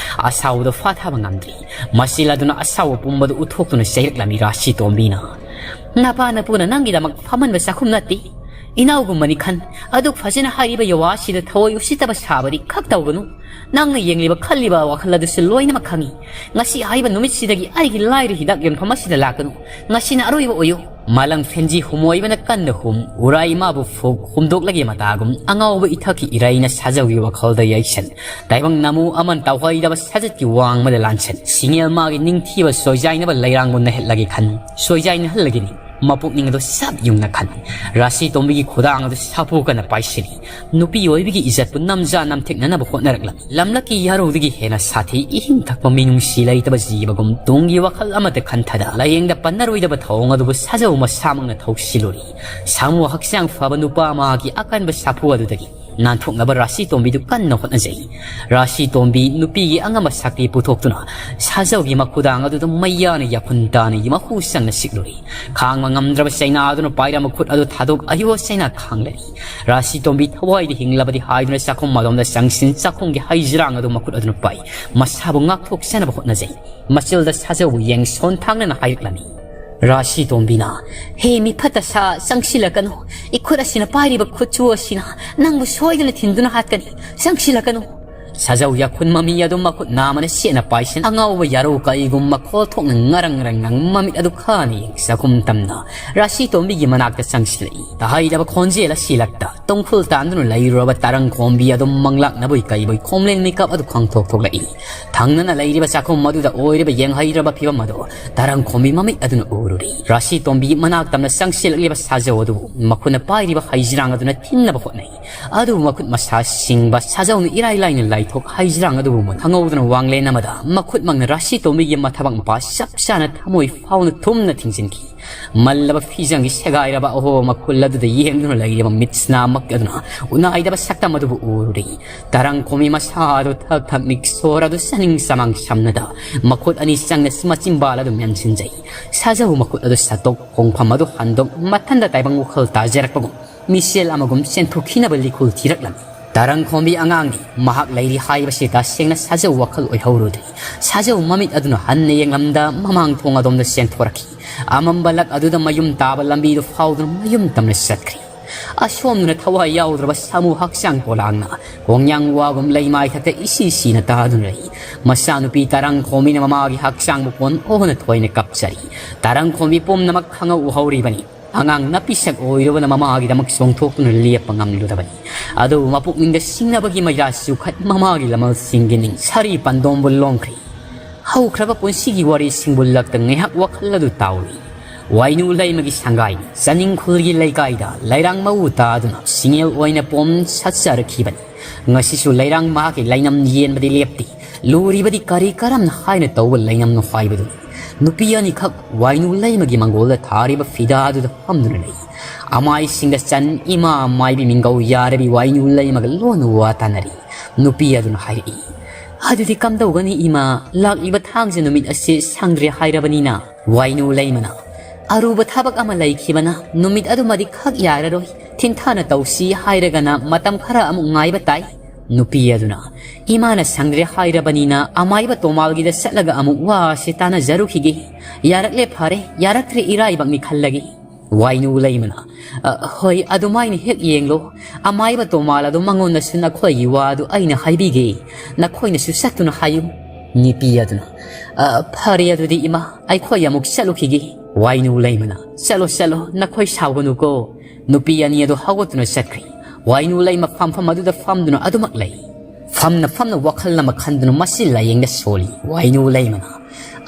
ꯑꯁꯥꯎꯕꯗꯨ ꯐꯥꯊꯕ ꯉꯝꯗ꯭ꯔꯤ꯫ ꯃꯆꯤꯜ ꯑꯗꯨꯅ ꯑꯁꯥꯎꯕ ꯄꯨꯝꯕꯗꯨ ꯎꯠꯊꯣꯛꯇꯨꯅ ꯆꯩꯔꯛꯂꯝꯃꯤ ꯔꯥꯁꯤ ꯇꯣꯝꯕꯤꯅ꯫ "ꯅꯄꯥ ꯅꯄꯨꯅ ꯅꯪꯒꯤꯗꯃꯛ ꯐꯝꯍꯟꯕ ꯆꯥꯛꯈꯨꯝ ꯅꯠꯇꯦ꯫ ꯏꯅꯥꯎꯒꯨꯝꯕꯅꯤ ꯈꯟ꯫ ꯑꯗꯨꯛ ꯐꯖꯅ ꯍꯥꯏꯔꯤꯕ ꯌꯥꯋꯥ ꯑꯁꯤꯗ ꯊꯑꯣꯏ ꯎꯁꯤꯠꯇꯕ ꯁꯥꯕꯗꯤ ꯈꯛ ꯇꯧꯒꯅꯨ꯫ ꯅꯪꯅ ꯌꯦꯡꯂꯤꯕ ꯈꯜꯂꯤꯕ ꯋꯥꯈꯜ ꯑꯗꯨꯁꯨ ꯂꯣꯏꯅꯃꯛ ꯈꯪꯏ꯫ ꯉꯁꯤ ꯍꯥꯏꯕ ꯅꯨꯃꯤꯠꯁꯤꯗꯒꯤ ꯑꯩꯒꯤ ꯂꯥꯏꯔ ꯍꯤꯗꯥꯛ ꯌꯣꯟꯐꯝ ꯑꯁꯤꯗ ꯂꯥꯛꯀꯅꯨ꯫ ꯉꯁꯤꯅ ꯑꯔꯣꯏꯕ ꯑꯣꯏꯌꯨ꯫" ꯃꯥꯂꯪ ꯐꯦꯟꯖꯤ ꯍꯨꯝꯃꯣꯏꯕꯅ ꯀꯟꯅ ꯍꯨꯝ, ꯎꯔꯥꯏ ꯏꯃꯥꯕꯨ ꯐꯨꯛ, ꯍꯨꯝꯗꯣꯛꯂꯒꯦ ꯃꯇꯥꯒꯨꯝ, ꯑꯉꯥꯎꯕ ꯏꯊꯛꯀꯤ ꯏꯔꯩꯅ ꯁꯥꯖꯧꯒꯤ ꯋꯥꯈꯜꯗ ꯌꯩꯁꯟ, ꯇꯥꯏꯕꯪ ꯅꯃꯨ ꯑꯃꯟ ꯇꯧꯍꯩꯗꯕ ꯁꯖꯠꯀꯤ ꯋꯥꯡꯃꯗ ꯂꯥꯟꯁꯟ, ꯁꯤꯡꯉꯦꯜ ꯃꯥꯒꯤ ꯅꯤꯡꯊꯤꯕ ꯁꯣꯏꯖꯥꯏꯅꯕ ꯂꯩꯔꯥꯡꯕꯨ ꯅꯩꯍꯠꯂꯒꯦ ꯈꯟ, ꯁꯣꯏꯖꯥꯏꯅꯍꯜꯂꯒꯦꯅꯤ꯫ ꯃꯄꯨꯛꯅꯤꯡ ꯑꯗꯨ ꯁꯛ ꯌꯨꯡꯅ ꯈꯟ, ꯔꯥꯁꯤ ꯇꯣꯝꯕꯤꯒꯤ ꯈꯨꯗꯥꯡ ꯑꯗꯨ ꯁꯥꯐꯨ ꯀꯟꯅ ꯄꯥꯏꯁꯤꯜꯂꯤ꯫ ꯅꯨꯄꯤ ꯑꯣꯏꯕꯒꯤ ꯏꯖꯠꯄꯨ ꯅꯝꯖꯥ ꯅꯝꯊꯦꯛꯅꯅꯕ ꯍꯣꯠꯅꯔꯛꯂꯝꯃꯤ꯫ ꯂꯝꯂꯛꯀꯤ ꯌꯥꯔꯧꯗꯒꯤ ꯍꯦꯟꯅ ꯁꯥꯊꯤ, ꯏꯍꯤꯡ ꯊꯛꯄ ꯃꯤꯅꯨꯡꯁꯤ ꯂꯩꯇꯕ ꯖꯤꯕꯒꯨꯝ ꯇꯨꯡꯒꯤ ꯋꯥꯈꯜ ꯑꯃꯠꯇ ꯈꯟꯊꯗ, ꯂꯥꯌꯦꯡꯗ ꯄꯟꯅꯔꯣꯏꯗꯕ ꯊꯧꯑꯣꯡ ꯑꯗꯨꯕꯨ ꯁꯥꯖꯧ ꯃꯁꯥꯃꯛꯅ ꯊꯧꯁꯤꯜꯂꯨꯔꯤ꯫ ꯁꯥꯃꯨ ꯍꯛꯆꯥꯡ ꯐꯕ ꯅꯨꯄꯥ ꯑꯃꯒꯤ ꯑꯀꯟꯕ ꯁꯥꯐꯨ ꯑꯗꯨꯗꯒꯤ ꯅꯥꯟꯊꯣꯛꯅꯕ ꯔꯥꯁꯤ ꯇꯣꯝꯕꯤꯗꯨ ꯀꯟꯅ ꯍꯣꯠꯅꯖꯩ꯫ ꯔꯥꯁꯤ ꯇꯣꯝꯕꯤ ꯅꯨꯄꯤꯒꯤ ꯑꯉꯝꯕ ꯁꯛꯇꯤ ꯄꯨꯊꯣꯛꯇꯨꯅ ꯁꯥꯖꯧꯒꯤ ꯃꯈꯨꯗꯥꯡ ꯑꯗꯨꯗ ꯃꯩꯌꯥꯅ ꯌꯥꯐꯨꯟ ꯇꯥꯅ ꯃꯍꯨ ꯆꯪꯅ ꯁꯤꯛꯂꯨꯔꯤ꯫ ꯈꯥꯡꯕ ꯉꯝꯗ꯭ꯔꯕ ꯆꯩꯅꯥ ꯑꯗꯨꯅ ꯄꯥꯏꯔꯝꯕ ꯈꯨꯠ ꯑꯗꯨ ꯊꯥꯗꯣꯛ ꯑꯌꯣ ꯆꯩꯅꯥ ꯈꯥꯡꯂꯔꯤ꯫ ꯔꯥꯁꯤ ꯇꯣꯝꯕꯤ ꯊꯋꯥꯏꯗ ꯍꯤꯡꯂꯕꯗꯤ ꯍꯥꯏꯗꯨꯅ ꯆꯥꯛꯈꯨꯝ ꯑꯗꯣꯝꯗ ꯆꯪꯁꯤꯟ ꯆꯥꯛꯈꯨꯝꯒꯤ ꯍꯩꯖꯤꯔꯥꯡ ꯑꯗꯨ ꯃꯈꯨꯠ ꯑꯗꯨꯅ ꯄꯥꯏ꯫ ꯃꯁꯥꯕꯨ ꯉꯥꯛꯊꯣꯛꯆꯅꯕ ꯍꯣꯠꯅꯖꯩ꯫ ꯃꯆꯤꯜꯗ ꯁꯥꯖꯧꯕꯨ ꯌꯦꯡ ꯁꯣꯟ ꯊꯥꯡꯅꯅ ꯍꯥꯏꯔꯛꯂꯝꯃꯤ꯫ ꯔꯥꯁꯤ ꯇꯣꯝꯕꯤꯅ, "ꯍꯦ ꯃꯤꯐꯠꯇ ꯁꯥ, ꯆꯪꯁꯤꯜꯂꯛꯀꯅꯨ꯫ ꯏꯈꯨꯠ ꯑꯁꯤꯅ ꯄꯥꯏꯔꯤꯕ ꯈꯨꯠꯁꯨ ꯑꯁꯤꯅ ꯅꯪꯕꯨ ꯁꯣꯏꯗꯅ ꯊꯤꯟꯗꯨꯅ ꯍꯥꯠꯀꯅꯤ꯫ ꯆꯪꯁꯤꯜꯂꯛꯀꯅꯨ꯫" ꯁꯥꯖꯧ ꯌꯥꯈꯨꯟ ꯃꯃꯤ ꯑꯗꯨ ꯃꯈꯨꯠ ꯅꯥꯃꯅ ꯁꯦꯠꯅ ꯄꯥꯏꯁꯤꯟ ꯑꯉꯥꯎꯕ ꯌꯥꯔꯧ ꯀꯩꯒꯨꯝꯕ ꯈꯣꯜ ꯊꯣꯛꯅ ꯉꯔꯪ ꯉꯔꯪ ꯉꯪ ꯃꯃꯤꯠ ꯑꯗꯨ ꯈꯥꯅ ꯌꯦꯡ ꯆꯥꯛꯈꯨꯝ ꯇꯝꯅ ꯔꯥꯁꯤ ꯇꯣꯝꯕꯤꯒꯤ ꯃꯅꯥꯛꯇ ꯆꯪꯁꯤꯜꯂꯛꯏ꯫ ꯇꯥꯍꯩꯗꯕ ꯈꯣꯟꯖꯦꯜ ꯑꯁꯤꯂꯛꯇ ꯇꯨꯡꯈꯨꯜ ꯇꯥꯟꯗꯨꯅ ꯂꯩꯔꯨꯔꯕ ꯇꯔꯪ ꯈꯣꯝꯕꯤ ꯑꯗꯨꯝ ꯃꯪꯂꯥꯛꯅꯕꯣꯏ ꯀꯩꯕꯣꯏ ꯈꯣꯝꯂꯦꯟ ꯃꯤꯀꯞ ꯑꯗꯨ ꯈꯪꯊꯣꯛ ꯊꯣꯛꯂꯛꯏ꯫ ꯊꯪꯅꯅ ꯂꯩꯔꯤꯕ ꯆꯥꯛꯈꯨꯝ ꯑꯗꯨꯗ ꯑꯣꯏꯔꯤꯕ ꯌꯦꯡꯍꯩꯗ꯭ꯔꯕ ꯐꯤꯕꯝ ꯑꯗꯨ ꯇꯔꯪ ꯈꯣꯝꯕꯤ ꯃꯃꯤꯠ ꯑꯗꯨꯅ ꯎꯔꯨꯔꯤ꯫ ꯔꯥꯁꯤ ꯇꯣꯝꯕꯤ ꯃꯅꯥꯛ ꯇꯝꯅ ꯆꯪꯁꯤꯜꯂꯛꯂꯤꯕ ꯁꯥꯖꯧ ꯑꯗꯨꯕꯨ ꯃꯈꯨꯠꯅ ꯄꯥꯏꯔꯤꯕ ꯍꯩꯖꯤꯔꯥꯡ ꯑꯗꯨꯅ ꯊꯤꯟꯅꯕ ꯍꯣꯠꯅꯩ꯫ ꯑꯗꯨꯕꯨ ꯃꯈꯨꯠ ꯃꯁꯥ ꯁꯤꯡꯕ ꯁꯥꯖꯧꯅ ꯏꯔꯥꯏ ꯂꯥꯏꯅ ꯂꯥꯏꯊꯣꯛ ꯍꯩꯖꯤꯔꯥꯡ ꯑꯗꯨꯕꯨ ꯃꯨꯟ ꯈꯪꯍꯧꯗꯅ ꯋꯥꯡꯂꯦꯟ ꯑꯃꯗ ꯃꯈꯨꯠꯃꯛꯅ ꯔꯥꯁꯤ ꯇꯣꯝꯕꯤꯒꯤ ꯃꯊꯕꯥꯛ ꯃꯄꯥ ꯆꯞ ꯆꯥꯅ ꯊꯃꯣꯏ ꯐꯥꯎꯅ ꯊꯨꯝꯅ ꯊꯤꯡꯖꯤꯟꯈꯤ꯫ ꯃꯜꯂꯕ ꯐꯤꯖꯪꯒꯤ ꯁꯦꯒꯥꯏꯔꯕ ꯑꯍꯣꯕ ꯃꯈꯨꯜ ꯑꯗꯨꯗ ꯌꯦꯡꯗꯨꯅ ꯂꯩꯔꯤꯕ ꯃꯤꯠꯁꯅꯥꯃꯛ ꯑꯗꯨꯅ ꯎꯅꯥꯏꯗꯕ ꯁꯛꯇꯝ ꯑꯗꯨꯕꯨ ꯎꯔꯨꯔꯤ꯫ ꯇꯔꯪ ꯈꯣꯝꯕꯤ ꯃꯁꯥ ꯑꯗꯨ ꯊꯛ ꯊꯛ ꯅꯤꯛꯁꯣꯔ ꯑꯗꯨ ꯆꯥꯅꯤꯡ ꯆꯃꯥꯡ ꯁꯝꯅꯗ ꯃꯈꯨꯠ ꯑꯅꯤ ꯆꯪꯅ ꯃꯆꯤꯟꯕꯥꯜ ꯑꯗꯨ ꯃꯦꯟꯁꯤꯟꯖꯩ꯫ ꯁꯥꯖꯧ ꯃꯈꯨꯠ ꯑꯗꯨ ꯁꯠꯇꯣꯛ ꯈꯣꯡꯐꯝ ꯑꯗꯨ ꯍꯟꯗꯣꯛ ꯃꯊꯟꯗ ꯇꯥꯏꯕꯪ ꯋꯥꯈꯜ ꯇꯥꯖꯔꯛꯄꯒꯨꯝ ꯃꯤꯁꯦꯜ ꯑꯃꯒꯨꯝ ꯆꯦꯟꯊꯣꯛꯈꯤꯅꯕ ꯂꯤꯈꯨꯜ ꯊꯤꯔꯛꯂꯝꯃꯤ꯫ ꯇꯔꯪ ꯈꯣꯝꯕꯤ ꯑꯉꯥꯡꯅꯤ, ꯃꯍꯥꯛ ꯂꯩꯔꯤ ꯍꯥꯏꯕꯁꯤ ꯇꯁꯦꯡꯅ ꯁꯥꯖꯧ ꯋꯥꯈꯜ ꯑꯣꯏꯍꯧꯔꯨꯗ꯭ꯔꯤ꯫ ꯁꯥꯖꯧ ꯃꯃꯤꯠ ꯑꯗꯨꯅ ꯍꯟꯅ ꯌꯦꯡꯂꯝꯗ ꯃꯃꯥꯡ ꯊꯣꯡ ꯑꯗꯣꯝꯗ ꯆꯦꯟꯊꯣꯔꯛꯈꯤ꯫ ꯑꯃꯝꯕ ꯂꯛ ꯑꯗꯨꯗ ꯃꯌꯨꯝ ꯇꯥꯕ ꯂꯝꯕꯤꯗꯨ ꯐꯥꯎꯗꯨꯅ ꯃꯌꯨꯝ ꯇꯝꯅ ꯆꯠꯈ꯭ꯔꯤ꯫ ꯑꯁꯣꯝꯗꯅ ꯊꯋꯥꯏ ꯌꯥꯎꯗ꯭ꯔꯕ ꯁꯥꯃꯨ ꯍꯛꯆꯥꯡ ꯄꯣꯂꯥꯡꯅ ꯈꯣꯡꯌꯥꯡ ꯋꯥꯒꯨꯝ ꯂꯩꯃꯥꯏ ꯊꯛꯇ ꯏꯁꯤ ꯁꯤꯅ ꯇꯥꯗꯨꯅ ꯂꯩ꯫ ꯃꯆꯥꯅꯨꯄꯤ ꯇꯔꯪ ꯈꯣꯝꯕꯤꯅ ꯃꯃꯥꯒꯤ ꯍꯛꯆꯥꯡꯕꯨ ꯀꯣꯟ ꯑꯣꯟꯅ ꯊꯣꯏꯅ ꯀꯞꯆꯔꯤ꯫ ꯇꯔꯪ ꯈꯣꯝꯕꯤ ꯄꯨꯝꯅꯃꯛ ꯈꯪꯍꯧ ꯎꯍꯧꯔꯤꯕꯅꯤ꯫ ꯑꯉꯥꯡ ꯅꯥꯄꯤꯁꯛ ꯑꯣꯏꯔꯨꯕꯅ ꯃꯃꯥꯒꯤꯗꯃꯛ ꯆꯣꯡꯊꯣꯛꯇꯨꯅ ꯂꯦꯞꯄ ꯉꯝꯂꯨꯗꯕꯅꯤ꯫ ꯑꯗꯨꯕꯨ ꯃꯄꯨꯛꯅꯤꯡꯗ ꯁꯤꯡꯅꯕꯒꯤ ꯃꯩꯔꯥ ꯆꯨꯈꯠ ꯃꯃꯥꯒꯤ ꯂꯃꯜꯁꯤꯡꯒꯤ ꯅꯤꯡ ꯁꯥꯔꯤ ꯄꯥꯟꯗꯣꯝꯕꯨ ꯂꯣꯡꯈ꯭ꯔꯤ꯫ ꯍꯧꯈ꯭ꯔꯕ ꯄꯨꯟꯁꯤꯒꯤ ꯋꯥꯔꯤꯁꯤꯡꯕꯨ ꯂꯛꯇ ꯉꯥꯏꯍꯥꯛ ꯋꯥꯈꯜ ꯑꯗꯨ ꯇꯥꯎꯔꯤ꯫ ꯋꯥꯏꯅꯨ ꯂꯩꯃꯒꯤ ꯁꯪꯒꯥꯏ ꯆꯅꯤꯡꯈꯨꯜꯒꯤ ꯂꯩꯀꯥꯏꯗ ꯂꯩꯔꯥꯡ ꯃꯎ ꯇꯥꯗꯨꯅ ꯁꯤꯡꯉꯦꯜ ꯑꯣꯏꯅ ꯄꯣꯝ ꯁꯥꯠꯆꯔꯛꯈꯤꯕꯅꯤ꯫ ꯉꯁꯤꯁꯨ ꯂꯩꯔꯥꯡ ꯃꯍꯥꯛꯀꯤ ꯂꯩꯅꯝ ꯌꯦꯟꯕꯗꯤ ꯂꯦꯞꯇꯦ꯫ ꯂꯨꯔꯤꯕꯗꯤ ꯀꯔꯤ ꯀꯔꯝꯅ ꯍꯥꯏꯅ ꯇꯧꯕ ꯂꯩꯅꯝꯅꯣ ꯍꯥꯏꯕꯗꯨꯅꯤ꯫ ꯅꯨꯄꯤ ꯑꯅꯤꯈꯛ ꯋꯥꯏꯅꯨ ꯂꯩꯃꯒꯤ ꯃꯪꯒꯣꯜꯗ ꯊꯥꯔꯤꯕ ꯐꯤꯗꯥ ꯑꯗꯨꯗ ꯐꯝꯗꯨꯅ ꯂꯩ꯫ ꯑꯃꯥꯏꯁꯤꯡꯗ ꯆꯟ ꯏꯃꯥ ꯃꯥꯏꯕꯤ ꯃꯤꯡꯒꯧ ꯌꯥꯔꯕꯤ ꯋꯥꯏꯅꯨ ꯂꯩꯃꯒ ꯂꯣꯟꯅ ꯋꯥ ꯇꯥꯅꯔꯤ꯫ ꯅꯨꯄꯤ ꯑꯗꯨꯅ ꯍꯥꯏꯔꯛꯏ, "ꯑꯗꯨꯗꯤ ꯀꯝꯗꯧꯒꯅꯤ ꯏꯃꯥ? ꯂꯥꯛꯂꯤꯕ ꯊꯥꯡꯖ ꯅꯨꯃꯤꯠ ꯑꯁꯤ ꯁꯪꯗ꯭ꯔꯦ ꯍꯥꯏꯔꯕꯅꯤꯅ?" ꯋꯥꯏꯅꯨ ꯂꯩꯃꯅ, "ꯑꯔꯨꯕ ꯊꯕꯛ ꯑꯃ ꯂꯩꯈꯤꯕꯅ ꯅꯨꯃꯤꯠ ꯑꯗꯨꯃꯗꯤ ꯈꯛ ꯌꯥꯔꯔꯣꯏ, ꯊꯤꯟꯊꯥꯅ ꯇꯧꯁꯤ ꯍꯥꯏꯔꯒꯅ ꯃꯇꯝ ꯈꯔ ꯑꯃꯨꯛ ꯉꯥꯏꯕ ꯇꯥꯏ꯫" ꯅꯨꯄꯤ ꯑꯗꯨꯅ, "ꯏꯃꯥꯅ ꯁꯪꯗ꯭ꯔꯦ ꯍꯥꯏꯔꯕꯅꯤꯅ ꯑꯃꯥꯏꯕ ꯇꯣꯃꯥꯜꯒꯤꯗ ꯆꯠꯂꯒ ꯑꯃꯨꯛ ꯋꯥꯁꯤ ꯇꯥꯅꯖꯔꯨꯈꯤꯒꯦ꯫ ꯌꯥꯔꯛꯂꯦ ꯐꯔꯦ, ꯌꯥꯔꯛꯇ꯭ꯔꯦ ꯏꯔꯥꯏꯕꯛꯅꯤ ꯈꯜꯂꯒꯦ꯫" ꯋꯥꯏꯅꯨ ꯂꯩꯃꯅ, "ꯑ, ꯍꯣꯏ, ꯑꯗꯨꯃꯥꯏꯅ ꯍꯦꯛ ꯌꯦꯡꯂꯣ꯫ ꯑꯃꯥꯏꯕ ꯇꯣꯃꯥꯜ ꯑꯗꯨ ꯃꯉꯣꯟꯗꯁꯨ ꯅꯈꯣꯏꯒꯤ ꯋꯥ ꯑꯗꯨ ꯑꯩꯅ ꯍꯥꯏꯕꯤꯒꯦ꯫ ꯅꯈꯣꯏꯅꯁꯨ ꯆꯠꯇꯨꯅ ꯍꯥꯏꯌꯨ꯫" ꯅꯨꯄꯤ ꯑꯗꯨꯅ, "ꯑ, ꯐꯔꯦ ꯑꯗꯨꯗꯤ ꯏꯃꯥ, ꯑꯩꯈꯣꯏ ꯑꯃꯨꯛ ꯆꯠꯂꯨꯈꯤꯒꯦ꯫" ꯋꯥꯏꯅꯨ ꯂꯩꯃꯅ, "ꯆꯠꯂꯣ, ꯆꯠꯂꯣ, ꯅꯈꯣꯏ ꯁꯥꯎꯒꯅꯨꯀꯣ꯫" ꯅꯨꯄꯤ ꯑꯅꯤ ꯑꯗꯨ ꯍꯧꯒꯠꯇꯨꯅ ꯆꯠꯈ꯭ꯔꯦ꯫ ꯋꯥꯏꯅꯨ ꯂꯩꯃ ꯐꯝꯐꯝ ꯑꯗꯨꯗ ꯐꯝꯗꯨꯅ ꯑꯗꯨꯃꯛ ꯂꯩ꯫ ꯐꯝꯅ ꯐꯝꯅ ꯋꯥꯈꯜ ꯑꯃ ꯈꯟꯗꯨꯅ ꯃꯆꯤꯟ ꯂꯥꯌꯦꯡꯗ ꯁꯣꯜꯂꯤ꯫ ꯋꯥꯏꯅꯨ ꯂꯩꯃꯅ,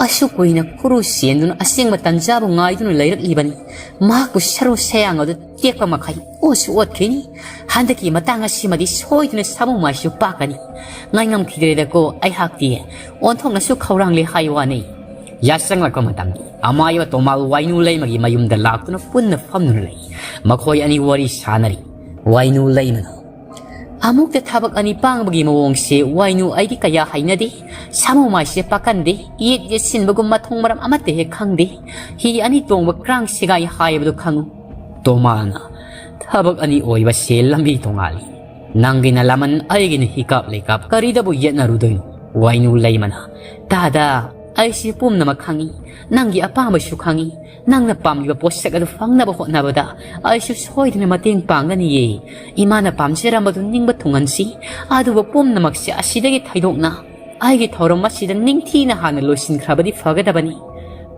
"ꯑꯁꯨꯛ ꯀꯨꯏꯅ ꯈꯨꯔꯨ ꯆꯦꯟꯗꯨꯅ ꯑꯁꯦꯡꯕ ꯇꯟꯖꯥꯕꯨ ꯉꯥꯏꯗꯨꯅ ꯂꯩꯔꯛꯂꯤꯕꯅꯤ꯫ ꯃꯍꯥꯛꯄꯨ ꯁꯔꯨ ꯁꯌꯥꯡ ꯑꯗꯨ ꯇꯦꯛꯄ ꯃꯈꯩ ꯑꯣꯠꯁꯨ ꯑꯣꯠꯈꯤꯅꯤ꯫ ꯍꯟꯗꯛꯀꯤ ꯃꯇꯥꯡ ꯑꯁꯤꯃꯗꯤ ꯁꯣꯏꯗꯅ ꯁꯥꯃꯨ ꯃꯥꯏꯁꯨ ꯄꯥꯛꯀꯅꯤ꯫ ꯉꯥꯏꯉꯝꯈꯤꯗ꯭ꯔꯦꯗꯀꯣ ꯑꯩꯍꯥꯛꯇꯤ꯫ ꯑꯣꯟꯊꯣꯛꯅꯁꯨ ꯈꯧꯔꯥꯡꯂꯦ ꯍꯥꯏ ꯋꯥꯅꯤ꯫" ꯌꯥꯆꯪꯂꯛꯄ ꯃꯇꯝꯗ ꯑꯃꯥꯏꯕ ꯇꯣꯃꯥꯜ ꯋꯥꯏꯅꯨ ꯂꯩꯃꯒꯤ ꯃꯌꯨꯝꯗ ꯂꯥꯛꯇꯨꯅ ꯄꯨꯟꯅ ꯐꯝꯗꯨꯅ ꯂꯩ꯫ ꯃꯈꯣꯏ ꯑꯅꯤ ꯋꯥꯔꯤ ꯁꯥꯅꯔꯤ꯫ ꯋꯥꯏꯅꯨ ꯂꯩꯃꯅ, "ꯑꯃꯨꯛꯇ ꯊꯕꯛ ꯑꯅꯤ ꯄꯥꯡꯕꯒꯤ ꯃꯑꯣꯡꯁꯦ ꯋꯥꯏꯅꯨ ꯑꯩꯗꯤ ꯀꯌꯥ ꯍꯩꯅꯗꯦ꯫ ꯁꯥꯃꯨ ꯃꯥꯏꯁꯦ ꯄꯥꯀꯟꯗꯦ, ꯌꯦꯠ ꯌꯦꯠꯁꯤꯟꯕꯒꯨꯝ ꯃꯊꯣꯡ ꯃꯔꯝ ꯑꯃꯠꯇ ꯍꯦꯛ ꯈꯪꯗꯦ꯫ ꯍꯤ ꯑꯅꯤ ꯇꯣꯡꯕ ꯀ꯭ꯔꯥꯡ ꯁꯦꯒꯥꯏ ꯍꯥꯏꯕꯗꯨ ꯈꯪꯉꯨ꯫" ꯇꯣꯃꯥꯜꯅ, "ꯊꯕꯛ ꯑꯅꯤ ꯑꯣꯏꯕꯁꯦ ꯂꯝꯕꯤ ꯇꯣꯉꯥꯜꯂꯤ꯫ ꯅꯪꯒꯤꯅ ꯂꯃꯟ, ꯑꯩꯒꯤꯅ ꯍꯤꯀꯥꯞ ꯂꯩꯀꯥꯞ, ꯀꯔꯤꯗꯕꯨ ꯌꯦꯠꯅꯔꯨꯗꯣꯏꯅꯣ?" ꯋꯥꯏꯅꯨ ꯂꯩꯃꯅ, "ꯇꯥꯗ, ꯑꯩꯁꯤ ꯄꯨꯝꯅꯃꯛ ꯈꯪꯏ, ꯅꯪꯒꯤ ꯑꯄꯥꯝꯕꯁꯨ ꯈꯪꯏ꯫ ꯅꯪꯅ ꯄꯥꯝꯂꯤꯕ ꯄꯣꯠꯁꯛ ꯑꯗꯨ ꯐꯪꯅꯕ ꯍꯣꯠꯅꯕꯗ ꯑꯩꯁꯨ ꯁꯣꯏꯗꯅ ꯃꯇꯦꯡ ꯄꯥꯡꯒꯅꯤꯌꯦ꯫ ꯏꯃꯥꯅ ꯄꯥꯝꯖꯔꯝꯕꯗꯨ ꯅꯤꯡꯕ ꯊꯨꯡꯍꯟꯁꯤ, ꯑꯗꯨꯕꯨ ꯄꯨꯝꯅꯃꯛꯁꯦ ꯑꯁꯤꯗꯒꯤ ꯊꯩꯗꯣꯛꯅ ꯑꯩꯒꯤ ꯊꯧꯔꯝ ꯑꯁꯤꯗ ꯅꯤꯡꯊꯤꯅ ꯍꯥꯟꯅ ꯂꯣꯏꯁꯤꯟꯈ꯭ꯔꯕꯗꯤ ꯐꯒꯗꯕꯅꯤ꯫"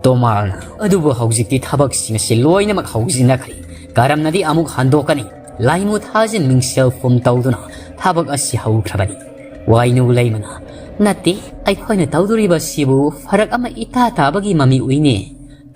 ꯇꯣꯃꯥꯜꯅ, "ꯑꯗꯨꯕꯨ ꯍꯧꯖꯤꯛꯇꯤ ꯊꯕꯛꯁꯤꯡ ꯑꯁꯤ ꯂꯣꯏꯅꯃꯛ ꯍꯧꯖꯤꯟꯅꯈ꯭ꯔꯦ꯫ ꯀꯔꯝꯅꯗꯤ ꯑꯃꯨꯛ ꯍꯟꯗꯣꯛꯀꯅꯤ? ꯂꯥꯏꯃꯨ ꯊꯥꯖꯤꯟ ꯃꯤꯡꯁꯦꯜ ꯐꯨꯝ ꯇꯧꯗꯨꯅ ꯊꯕꯛ ꯑꯁꯤ ꯍꯧꯈ꯭ꯔꯕꯅꯤ꯫" ꯋꯥꯏꯅꯨ ꯂꯩꯃꯅ, "ꯅꯠꯇꯦ, ꯑꯩꯈꯣꯏꯅ ꯇꯧꯗꯣꯔꯤꯕ ꯑꯁꯤꯕꯨ ꯐꯔꯛ ꯑꯃ ꯏꯇꯥ ꯇꯥꯕꯒꯤ ꯃꯃꯤ ꯎꯏꯅꯦ꯫"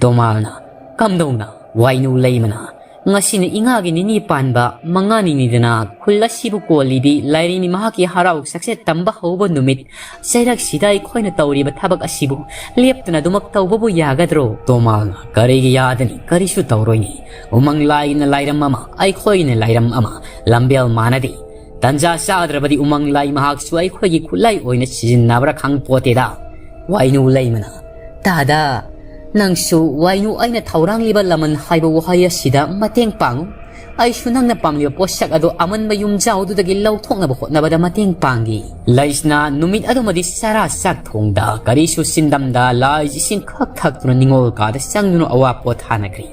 ꯇꯣꯃꯥꯜꯅ, "ꯀꯝꯗꯧꯅ?" ꯋꯥꯏꯅꯨ ꯂꯩꯃꯅ, ꯉꯁꯤꯅ ꯏꯉꯥꯒꯤ ꯅꯤꯅꯤ ꯄꯥꯟꯕ ꯃꯉꯥꯅꯤꯅꯤꯗꯅ ꯈꯨꯜ ꯑꯁꯤꯕꯨ ꯀꯣꯜꯂꯤꯕꯤ ꯂꯥꯏꯔꯦꯝꯕꯤ ꯃꯍꯥꯛꯀꯤ ꯍꯔꯥꯎ ꯆꯥꯛꯆꯦꯠ ꯇꯝꯕ ꯍꯧꯕ ꯅꯨꯃꯤꯠ ꯆꯩꯔꯛꯁꯤꯗ ꯑꯩꯈꯣꯏꯅ ꯇꯧꯔꯤꯕ ꯊꯕꯛ ꯑꯁꯤꯕꯨ ꯂꯦꯞꯇꯅ ꯑꯗꯨꯃꯛ ꯇꯧꯕꯕꯨ ꯌꯥꯒꯗ꯭ꯔꯣ? ꯇꯣꯃꯥꯜꯅ, ꯀꯔꯤꯒꯤ ꯌꯥꯗꯅꯤ? ꯀꯔꯤꯁꯨ ꯇꯧꯔꯣꯏꯅꯤ꯫ ꯎꯃꯪ ꯂꯥꯏꯒꯤꯅ ꯂꯥꯏꯔꯝ ꯑꯃ, ꯑꯩꯈꯣꯏꯒꯤꯅ ꯂꯥꯏꯔꯝ ꯑꯃ, ꯂꯝꯕꯦꯜ ꯃꯥꯟꯅꯗꯦ꯫ ꯇꯟꯖꯥ ꯆꯥꯗ꯭ꯔꯕꯗꯤ ꯎꯃꯪ ꯂꯥꯏ ꯃꯍꯥꯛꯁꯨ ꯑꯩꯈꯣꯏꯒꯤ ꯈꯨꯠꯂꯥꯏ ꯑꯣꯏꯅ ꯁꯤꯖꯤꯟꯅꯕ꯭ꯔꯥ ꯈꯪꯄꯣꯠꯇꯦꯗ꯫ ꯋꯥꯏꯅꯨ ꯂꯩꯃꯅ, ꯇꯥꯗ, ꯅꯪꯁꯨ ꯋꯥꯏꯅꯨ ꯑꯩꯅ ꯊꯧꯔꯥꯡꯂꯤꯕ ꯂꯃꯟ ꯍꯥꯏꯕ ꯋꯥꯍꯩ ꯑꯁꯤꯗ ꯃꯇꯦꯡ ꯄꯥꯡꯉꯨ꯫ ꯑꯩꯁꯨ ꯅꯪꯅ ꯄꯥꯝꯂꯤꯕ ꯄꯣꯠꯁꯛ ꯑꯗꯨ ꯑꯃꯟꯕ ꯌꯨꯝꯖꯥꯎꯗꯨꯗꯒꯤ ꯂꯧꯊꯣꯛꯅꯕ ꯍꯣꯠꯅꯕꯗ ꯃꯇꯦꯡ ꯄꯥꯡꯒꯦ꯫ ꯂꯩꯁꯅꯥ ꯅꯨꯃꯤꯠ ꯑꯗꯨꯃꯗꯤ ꯆꯔꯥ ꯆꯥꯛ ꯊꯣꯡꯗ ꯀꯔꯤꯁꯨ ꯁꯤꯟꯗꯝꯗ ꯂꯥꯏ ꯏꯁꯤꯡ ꯈꯛ ꯊꯛꯇꯨꯅ ꯅꯤꯡꯉꯣꯜ ꯀꯥꯗ ꯆꯪꯗꯨꯅ ꯑꯋꯥ ꯄꯣꯊꯥꯅꯈ꯭ꯔꯤ꯫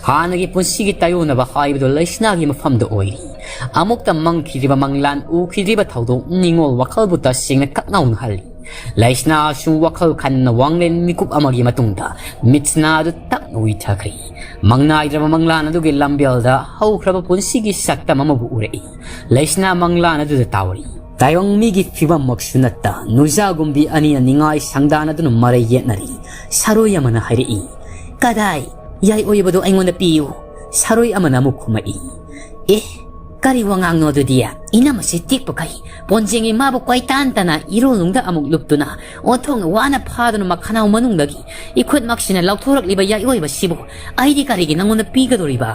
ꯍꯥꯟꯅꯒꯤ ꯄꯨꯟꯁꯤꯒꯤ ꯇꯥꯏꯌꯣꯟꯅꯕ ꯍꯥꯏꯕꯗꯨ ꯂꯩꯁꯅꯥꯒꯤ ꯃꯐꯝꯗ ꯑꯣꯏꯔꯤ꯫ ꯑꯃꯨꯛꯇ ꯃꯪꯈꯤꯗ꯭ꯔꯤꯕ ꯃꯪꯂꯥꯟ, ꯎꯈꯤꯗ꯭ꯔꯤꯕ ꯊꯧꯗꯣꯛ ꯅꯤꯡꯉꯣꯜ ꯋꯥꯈꯜꯕꯨ ꯇꯁꯦꯡꯅ ꯀꯛꯉꯥꯎꯅꯍꯜꯂꯤ꯫ ꯂꯩꯁꯅꯥꯁꯨ ꯋꯥꯈꯜ ꯈꯟꯅ ꯋꯥꯡꯂꯦꯟ ꯃꯤꯀꯨꯞ ꯑꯃꯒꯤ ꯃꯇꯨꯡꯗ ꯃꯤꯠꯁꯅꯥ ꯑꯗꯨ ꯇꯞꯅ ꯎꯏꯊꯈ꯭ꯔꯤ꯫ ꯃꯪꯅꯥꯏꯗ꯭ꯔꯕ ꯃꯪꯂꯥꯟ ꯑꯗꯨꯒꯤ ꯂꯝꯕꯦꯜꯗ ꯍꯧꯈ꯭ꯔꯕ ꯄꯨꯟꯁꯤꯒꯤ ꯁꯛꯇꯝ ꯑꯃꯕꯨ ꯎꯔꯛꯏ꯫ ꯂꯩꯁꯅꯥ ꯃꯪꯂꯥꯟ ꯑꯗꯨꯗ ꯇꯥꯎꯔꯤ꯫ ꯇꯥꯏꯕꯪ ꯃꯤꯒꯤ ꯐꯤꯕꯝꯃꯛꯁꯨ ꯅꯠꯇ ꯅꯨꯖꯥꯒꯨꯝꯕꯤ ꯑꯅꯤꯅ ꯅꯤꯡꯉꯥꯏ ꯁꯪꯗꯥꯟꯅꯗꯨꯅ ꯃꯔꯩ ꯌꯦꯠꯅꯔꯤ꯫ ꯁꯥꯔꯣꯏ ꯑꯃꯅ ꯍꯥꯏꯔꯛꯏ, "ꯀꯗꯥꯏ? ꯌꯥꯏ ꯑꯣꯏꯕꯗꯣ ꯑꯩꯉꯣꯟꯗ ꯄꯤꯌꯨ꯫" ꯁꯥꯔꯣꯏ ꯑꯃꯅ ꯑꯃꯨꯛ ꯈꯨꯝꯃꯛꯏ, "ꯑꯦ, ꯀꯔꯤ ꯋꯥꯉꯥꯡꯅꯣ ꯑꯗꯨꯗꯤ? ꯏꯅꯝ ꯑꯁꯤ ꯇꯦꯛꯄꯈꯩ ꯄꯣꯟꯖꯦꯡꯒꯤ ꯃꯥꯕꯨ ꯀꯣꯏꯇꯥꯟ ꯇꯥꯟꯅ ꯏꯔꯣꯜꯅꯨꯡꯗ ꯑꯃꯨꯛ ꯂꯨꯞꯇꯨꯅ ꯑꯣꯟꯊꯣꯛꯅ ꯋꯥꯅ ꯐꯥꯗꯨꯅ ꯃꯈꯅꯥꯎ ꯃꯅꯨꯡꯗꯒꯤ ꯏꯈꯨꯠꯃꯛꯁꯤꯅ ꯂꯧꯊꯣꯔꯛꯂꯤꯕ ꯌꯥꯏꯑꯣꯏꯕꯁꯤꯕꯨ ꯑꯩꯗꯤ ꯀꯔꯤꯒꯤ ꯅꯪꯉꯣꯟꯗ ꯄꯤꯒꯗꯧꯔꯤꯕ?"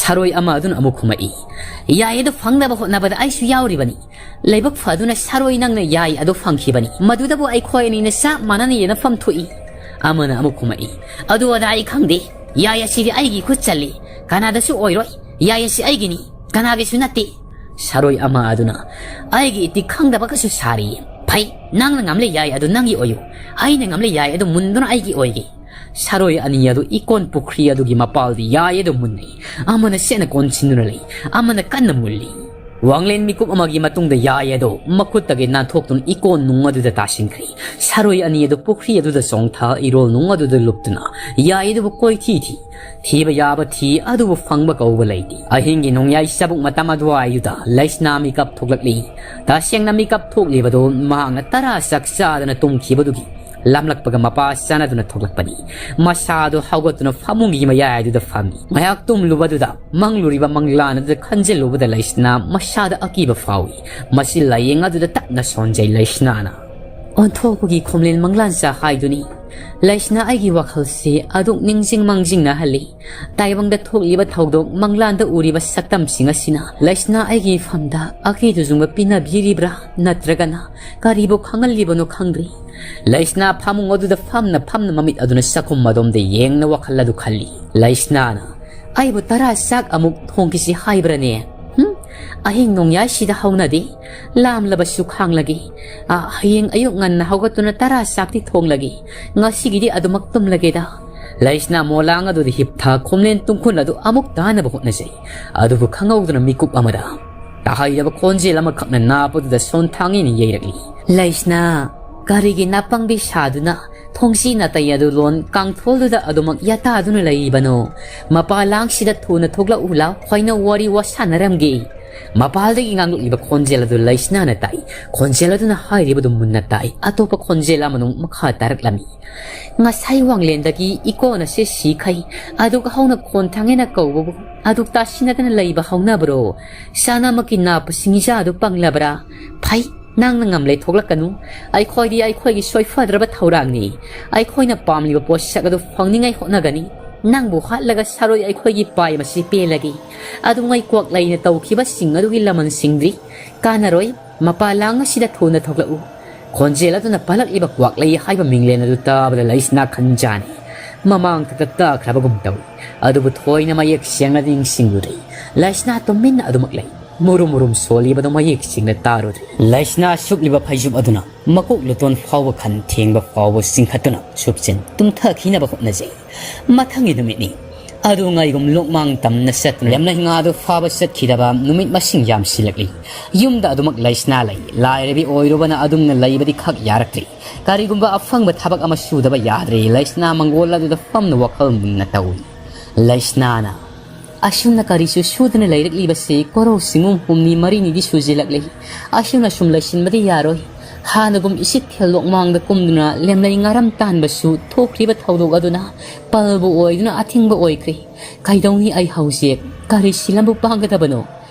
ꯁꯥꯔꯣꯏ ꯑꯃ ꯑꯗꯨꯅ ꯑꯃꯨꯛ ꯈꯨꯝꯃꯛꯏ, "ꯌꯥꯏ ꯑꯗꯨ ꯐꯪꯅꯕ ꯍꯣꯠꯅꯕꯗ ꯑꯩꯁꯨ ꯌꯥꯎꯔꯤꯕꯅꯤ꯫ ꯂꯥꯏꯕꯛ ꯐꯗꯨꯅ ꯁꯥꯔꯣꯏ ꯅꯪꯅ ꯌꯥꯏ ꯑꯗꯨ ꯐꯪꯈꯤꯕꯅꯤ꯫ ꯃꯗꯨꯗꯕꯨ ꯑꯩꯈꯣꯏ ꯑꯅꯤꯅ ꯆꯞ ꯃꯥꯟꯅꯅ ꯌꯦꯟꯅꯐꯝ ꯊꯣꯛꯏ꯫" ꯑꯃꯅ ꯑꯃꯨꯛ ꯈꯨꯝꯃꯛꯏ, "ꯑꯗꯨ ꯑꯗꯥ ꯑꯩ ꯈꯪꯗꯦ꯫ ꯌꯥꯏ ꯑꯁꯤꯗꯤ ꯑꯩꯒꯤ ꯈꯨꯠ ꯆꯜꯂꯤ꯫ ꯀꯅꯥꯗꯁꯨ ꯑꯣꯏꯔꯣꯏ꯫ ꯌꯥꯏ ꯑꯁꯤ ꯑꯩꯒꯤꯅꯤ, ꯀꯅꯥꯒꯤꯁꯨ ꯅꯠꯇꯦ꯫" ꯁꯥꯔꯣꯏ ꯑꯃ ꯑꯗꯨꯅ, "ꯑꯩꯒꯤ ꯏꯇꯤꯛ ꯈꯪꯗꯕꯒꯁꯨ ꯁꯥꯔꯤ꯫ ꯐꯩ, ꯅꯪꯅ ꯉꯝꯂꯦ ꯌꯥꯏ ꯑꯗꯨ ꯅꯪꯒꯤ ꯑꯣꯏꯌꯨ꯫ ꯑꯩꯅ ꯉꯝꯂꯦ ꯌꯥꯏ ꯑꯗꯨ ꯃꯨꯟꯗꯨꯅ ꯑꯩꯒꯤ ꯑꯣꯏꯒꯦ꯫" ꯁꯥꯔꯣꯏ ꯑꯅꯤ ꯑꯗꯨ ꯏꯀꯣꯟ ꯄꯨꯈ꯭ꯔꯤ ꯑꯗꯨꯒꯤ ꯃꯄꯥꯜꯗꯤ ꯌꯥꯏ ꯑꯗꯨ ꯃꯨꯟꯅꯩ꯫ ꯑꯃꯅ ꯆꯦꯠꯅ ꯀꯣꯟꯁꯤꯟꯗꯨꯅ ꯂꯩ, ꯑꯃꯅ ꯀꯟꯅ ꯃꯨꯜꯂꯤ꯫ ꯋꯥꯡꯂꯦꯟ ꯃꯤꯀꯨꯞ ꯑꯃꯒꯤ ꯃꯇꯨꯡꯗ ꯌꯥꯏ ꯑꯗꯨ ꯃꯈꯨꯠꯇꯒꯤ ꯅꯥꯟꯊꯣꯛꯇꯨꯅ ꯏꯀꯣꯟ ꯅꯨꯡ ꯑꯗꯨꯗ ꯇꯥꯁꯤꯟꯈ꯭ꯔꯦ꯫ ꯁꯥꯔꯣꯏ ꯑꯅꯤ ꯑꯗꯨ ꯄꯨꯈ꯭ꯔꯤ ꯑꯗꯨꯗ ꯆꯣꯡꯊ ꯏꯔꯣꯜ ꯅꯨꯡ ꯑꯗꯨꯗ ꯂꯨꯞꯇꯨꯅ ꯌꯥꯏ ꯑꯗꯨꯕꯨ ꯀꯣꯏꯊꯤ ꯊꯤ꯫ ꯊꯤꯕ ꯌꯥꯕ ꯊꯤ, ꯑꯗꯨꯕꯨ ꯐꯪꯕ ꯀꯧꯕ ꯂꯩꯇꯦ꯫ ꯑꯍꯤꯡꯒꯤ ꯅꯣꯡꯌꯥꯏ ꯆꯕꯨꯛ ꯃꯇꯝ ꯑꯗꯨꯋꯥꯏꯗꯨꯗ ꯂꯩꯁꯅꯥ ꯃꯤꯀꯞ ꯊꯣꯛꯂꯛꯂꯤ꯫ ꯇꯁꯦꯡꯅ ꯃꯤꯀꯞ ꯊꯣꯛꯂꯤꯕꯗꯨ ꯃꯍꯥꯛꯅ ꯇꯔꯥ ꯆꯥꯛ ꯆꯥꯗꯅ ꯇꯨꯝꯈꯤꯕꯗꯨꯒꯤ ꯂꯥꯝꯂꯛꯄꯒ ꯃꯄꯥ ꯆꯥꯅꯗꯨꯅ ꯊꯣꯛꯂꯛꯄꯅꯤ꯫ ꯃꯁꯥꯗꯨ ꯍꯧꯒꯠꯇꯨꯅ ꯐꯃꯨꯡꯒꯤ ꯃꯌꯥꯏꯗꯨꯗ ꯐꯝꯃꯤ꯫ ꯉꯥꯏꯍꯥꯛ ꯇꯨꯝꯂꯨꯕꯗꯨꯗ ꯃꯪꯂꯨꯔꯤꯕ ꯃꯪꯂꯥꯟ ꯑꯗꯨꯗ ꯈꯟꯖꯤꯜꯂꯨꯕꯗ ꯂꯩꯁꯅꯥ ꯃꯁꯥꯗ ꯑꯀꯤꯕ ꯐꯥꯎꯏ꯫ ꯃꯁꯤ ꯂꯥꯏꯌꯦꯡ ꯑꯗꯨꯗ ꯇꯞꯅ ꯁꯣꯟꯖꯩ ꯂꯩꯁꯅꯥꯅ꯫ ꯑꯣꯟꯊꯣꯛꯄꯒꯤ ꯈꯣꯝꯂꯦꯟ ꯃꯪꯂꯥꯟꯆꯥ ꯍꯥꯏꯗꯨꯅꯤ꯫ ꯂꯩꯁꯅꯥ ꯑꯩꯒꯤ ꯋꯥꯈꯜꯁꯤ ꯑꯗꯨꯛ ꯅꯤꯡꯁꯤꯡ ꯃꯥꯡꯖꯤꯡꯅꯍꯜꯂꯤ꯫ ꯇꯥꯏꯕꯪꯗ ꯊꯣꯛꯂꯤꯕ ꯊꯧꯗꯣꯛ, ꯃꯪꯂꯥꯟꯗ ꯎꯔꯤꯕ ꯁꯛꯇꯝꯁꯤꯡ ꯑꯁꯤꯅ ꯂꯩꯁꯅꯥ ꯑꯩꯒꯤ ꯏꯐꯝꯗ ꯑꯀꯤ ꯇꯨꯖꯨꯡꯕ ꯄꯤꯅꯕꯤꯔꯤꯕ꯭ꯔꯥ, ꯅꯠꯇ꯭ꯔꯒꯅ ꯀꯔꯤꯕꯨ ꯈꯪꯍꯜꯂꯤꯕꯅꯣ ꯈꯪꯗ꯭ꯔꯤ꯫ ꯂꯩꯁꯅꯥ ꯐꯃꯨꯡ ꯑꯗꯨꯗ ꯐꯝꯅ ꯐꯝꯅ ꯃꯃꯤꯠ ꯑꯗꯨꯅ ꯆꯥꯛꯈꯨꯝ ꯑꯗꯣꯝꯗ ꯌꯦꯡꯅ ꯋꯥꯈꯜ ꯑꯗꯨ ꯈꯜꯂꯤ꯫ ꯂꯩꯁꯅꯥꯅ, "ꯑꯩꯕꯨ ꯇꯔꯥ ꯆꯥꯛ ꯑꯃꯨꯛ ꯊꯣꯡꯈꯤꯁꯤ ꯍꯥꯏꯕ꯭ꯔꯅꯦ? ꯍꯨꯝ? ꯑꯍꯤꯡ ꯅꯣꯡꯌꯥꯏꯁꯤꯗ ꯍꯧꯅꯗꯦ꯫ ꯂꯥꯝꯂꯕꯁꯨ ꯈꯥꯡꯂꯒꯦ꯫ ꯑ, ꯍꯌꯦꯡ ꯑꯌꯨꯛ ꯉꯟꯅ ꯍꯧꯒꯠꯇꯨꯅ ꯇꯔꯥ ꯆꯥꯛꯇꯤ ꯊꯣꯡꯂꯒꯦ꯫ ꯉꯁꯤꯒꯤꯗꯤ ꯑꯗꯨꯃꯛ ꯇꯨꯝꯂꯒꯦꯗ꯫" ꯂꯩꯁꯅꯥ ꯃꯣꯂꯥꯡ ꯑꯗꯨꯗ ꯍꯤꯞꯊ ꯈꯣꯝꯂꯦꯟ ꯇꯨꯡꯈꯨꯜ ꯑꯗꯨ ꯑꯃꯨꯛ ꯇꯥꯅꯕ ꯍꯣꯠꯅꯖꯩ꯫ ꯑꯗꯨꯕꯨ ꯈꯪꯍꯧꯗꯅ ꯃꯤꯀꯨꯞ ꯑꯃꯗ ꯇꯥꯍꯩꯗꯕ ꯈꯣꯟꯖꯦꯜ ꯑꯃꯈꯛꯅ ꯅꯥꯞ ꯑꯗꯨꯗ ꯁꯣꯟꯊꯥꯡꯉꯤꯅ ꯌꯩꯔꯛꯂꯤ꯫ "ꯂꯩꯁꯅꯥ, ꯀꯔꯤꯒꯤ ꯅꯥꯄꯪꯕꯤ ꯁꯥꯗꯨꯅ ꯊꯣꯡꯁꯤ ꯅꯥꯇꯩ ꯑꯗꯨ ꯂꯣꯟ ꯀꯥꯡꯊꯣꯜꯗꯨꯗ ꯑꯗꯨꯃꯛ ꯌꯥꯇꯥꯗꯨꯅ ꯂꯩꯔꯤꯕꯅꯣ? ꯃꯄꯥꯜꯂꯥꯡꯁꯤꯗ ꯊꯨꯅ ꯊꯣꯛꯂꯛꯎ ꯂꯥꯎ, ꯈ꯭ꯋꯥꯏꯅ ꯋꯥꯔꯤ ꯋꯥꯁꯥꯟꯅꯔꯝꯒꯦ꯫" ꯃꯄꯥꯜꯗꯒꯤ ꯉꯥꯡꯂꯛꯂꯤꯕ ꯈꯣꯟꯖꯦꯜ ꯑꯗꯨ ꯂꯩꯁꯅꯥꯅ ꯇꯥꯏ꯫ ꯈꯣꯟꯖꯦꯜ ꯑꯗꯨꯅ ꯍꯥꯏꯔꯤꯕꯗꯨ ꯃꯨꯟꯅ ꯇꯥꯏ꯫ ꯑꯇꯣꯞꯄ ꯈꯣꯟꯖꯦꯜ ꯑꯃꯅ ꯑꯃꯨꯛ ꯃꯈꯥ ꯇꯥꯔꯛꯂꯝꯃꯤ꯫ "ꯉꯁꯥꯏ ꯋꯥꯡꯂꯦꯟꯗꯒꯤ ꯏꯀꯣꯅ ꯁꯤ ꯁꯤꯈꯩ, ꯑꯗꯨꯒ ꯍꯧꯅ ꯈꯣꯟ ꯊꯥꯡꯉꯦꯅ ꯀꯧꯕꯕꯨ ꯑꯗꯨꯛ ꯇꯥꯁꯤꯟꯅꯗꯅ ꯂꯩꯕ ꯍꯧꯅꯕ꯭ꯔꯣ? ꯆꯥꯅꯃꯛꯀꯤ ꯅꯥꯞꯄ ꯁꯤꯡꯖꯥꯗꯨ ꯄꯪꯂꯕ꯭ꯔꯥ? ꯐꯩ, ꯅꯪꯅ ꯉꯝꯂꯦ ꯊꯣꯛꯂꯛꯀꯅꯨ꯫ ꯑꯩꯈꯣꯏꯗꯤ ꯑꯩꯈꯣꯏꯒꯤ ꯁꯣꯏꯐꯗ꯭ꯔꯕ ꯊꯧꯔꯥꯡꯅꯤ꯫ ꯑꯩꯈꯣꯏꯅ ꯄꯥꯝꯂꯤꯕ ꯄꯣꯠꯁꯛ ꯑꯗꯨ ꯐꯪꯅꯤꯡꯉꯥꯏ ꯍꯣꯠꯅꯒꯅꯤ꯫ ꯅꯪꯕꯨ ꯍꯥꯠꯂꯒ ꯁꯥꯔꯣꯏ ꯑꯩꯈꯣꯏꯒꯤ ꯄꯥꯏ ꯃꯁꯤ ꯄꯦꯜꯂꯒꯦ꯫" ꯑꯗꯨꯉꯩ ꯀ꯭ꯋꯥꯛꯂꯩꯅ ꯇꯧꯈꯤꯕꯁꯤꯡ ꯑꯗꯨꯒꯤ ꯂꯃꯟꯁꯤꯡꯗꯤ ꯀꯥꯟꯅꯔꯣꯏ꯫ ꯃꯄꯥ ꯂꯥꯡ ꯑꯁꯤꯗ ꯊꯨꯅ ꯊꯣꯛꯂꯛꯎ꯫ ꯈꯣꯟꯖꯦꯜ ꯑꯗꯨꯅ ꯄꯜꯂꯛꯂꯤꯕ ꯀ꯭ꯋꯥꯛꯂꯩ ꯍꯥꯏꯕ ꯃꯤꯡꯂꯦꯟ ꯑꯗꯨ ꯇꯥꯕꯗ ꯂꯩꯁꯅꯥ ꯈꯟꯖꯥꯅꯤ꯫ ꯃꯃꯥꯡ ꯊꯛꯇ ꯇꯥꯈ꯭ꯔꯕꯒꯨꯝ ꯇꯧꯏ꯫ ꯑꯗꯨꯕꯨ ꯊꯣꯏꯅ ꯃꯌꯦꯛ ꯁꯦꯡꯅꯗꯤ ꯅꯤꯡꯁꯤꯡꯂꯨꯗ꯭ꯔꯤ꯫ ꯂꯩꯁꯅꯥ ꯇꯨꯃꯤꯟꯅ ꯑꯗꯨꯃꯛ ꯂꯩ꯫ ꯃꯨꯔꯨꯝ ꯃꯨꯔꯨꯝ ꯁꯣꯜꯂꯤꯕꯗꯨ ꯃꯌꯦꯛ ꯁꯦꯡꯅ ꯇꯥꯔꯨꯗ꯭ꯔꯤ꯫ ꯂꯩꯁꯅꯥ ꯁꯨꯞꯂꯤꯕ ꯐꯩꯖꯨꯞ ꯑꯗꯨꯅ ꯃꯀꯣꯛ ꯂꯨꯇꯣꯟ ꯐꯥꯎꯕ ꯈꯟ ꯊꯦꯡꯕ ꯐꯥꯎꯕ ꯆꯤꯡꯈꯠꯇꯨꯅ ꯁꯨꯞꯆꯤꯟ ꯇꯨꯝꯊꯈꯤꯅꯕ ꯍꯣꯠꯅꯖꯩ꯫ ꯃꯊꯪꯒꯤ ꯅꯨꯃꯤꯠꯅꯤ꯫ ꯑꯗꯨ ꯉꯥꯏꯒꯨꯝ ꯂꯣꯛꯃꯥꯡ ꯇꯝꯅ ꯆꯠꯇꯨꯅ ꯂꯦꯝꯅ ꯉꯥꯗꯨ ꯐꯥꯕ ꯆꯠꯈꯤꯗꯕ ꯅꯨꯃꯤꯠ ꯃꯁꯤꯡ ꯌꯥꯝꯁꯤꯜꯂꯛꯂꯤ꯫ ꯌꯨꯝꯗ ꯑꯗꯨꯃꯛ ꯂꯩꯁꯅꯥ ꯂꯩ꯫ ꯂꯥꯏꯔꯕꯤ ꯑꯣꯏꯔꯨꯕꯅ ꯑꯗꯨꯝꯅ ꯂꯩꯕꯗꯤ ꯈꯛ ꯌꯥꯔꯛꯇ꯭ꯔꯤ꯫ ꯀꯔꯤꯒꯨꯝꯕ ꯑꯐꯪꯕ ꯊꯕꯛ ꯑꯃ ꯁꯨꯗꯕ ꯌꯥꯗ꯭ꯔꯦ꯫ ꯂꯩꯁꯅꯥ ꯃꯪꯒꯣꯜ ꯑꯗꯨꯗ ꯐꯝꯅ ꯋꯥꯈꯜ ꯃꯨꯟꯅ ꯇꯧꯏ꯫ ꯂꯩꯁꯅꯥꯅ ꯑꯁꯨꯝꯅ ꯀꯔꯤꯁꯨ ꯁꯨꯗꯅ ꯂꯩꯔꯛꯂꯤꯕꯁꯤ ꯀꯣꯔꯧ ꯆꯤꯡꯉꯨꯝ ꯍꯨꯝꯅꯤ ꯃꯔꯤꯅꯤꯗꯤ ꯁꯨꯖꯤꯜꯂꯛꯂꯤ꯫ ꯑꯁꯨꯝꯅ ꯁꯨꯝ ꯂꯩꯁꯤꯟꯕꯗꯤ ꯌꯥꯔꯣꯏ꯫ ꯍꯥꯟꯅꯒꯨꯝ ꯏꯁꯤꯠ ꯊꯦꯜꯂꯣꯛ ꯃꯥꯡꯗ ꯀꯨꯝꯗꯨꯅ ꯂꯦꯝꯂꯩ ꯉꯥꯔꯝ ꯇꯥꯟꯕꯁꯨ ꯊꯣꯛꯈ꯭ꯔꯤꯕ ꯊꯧꯗꯣꯛ ꯑꯗꯨꯅ ꯄꯜꯕꯨ ꯑꯣꯏꯗꯨꯅ ꯑꯊꯤꯡꯕ ꯑꯣꯏꯈ꯭ꯔꯦ꯫ ꯀꯩꯗꯧꯅꯤ ꯑꯩ ꯍꯧꯖꯤꯛ? ꯀꯔꯤ ꯁꯤꯜ ꯑꯃꯕꯨ ꯄꯥꯡꯒꯗꯕꯅꯣ?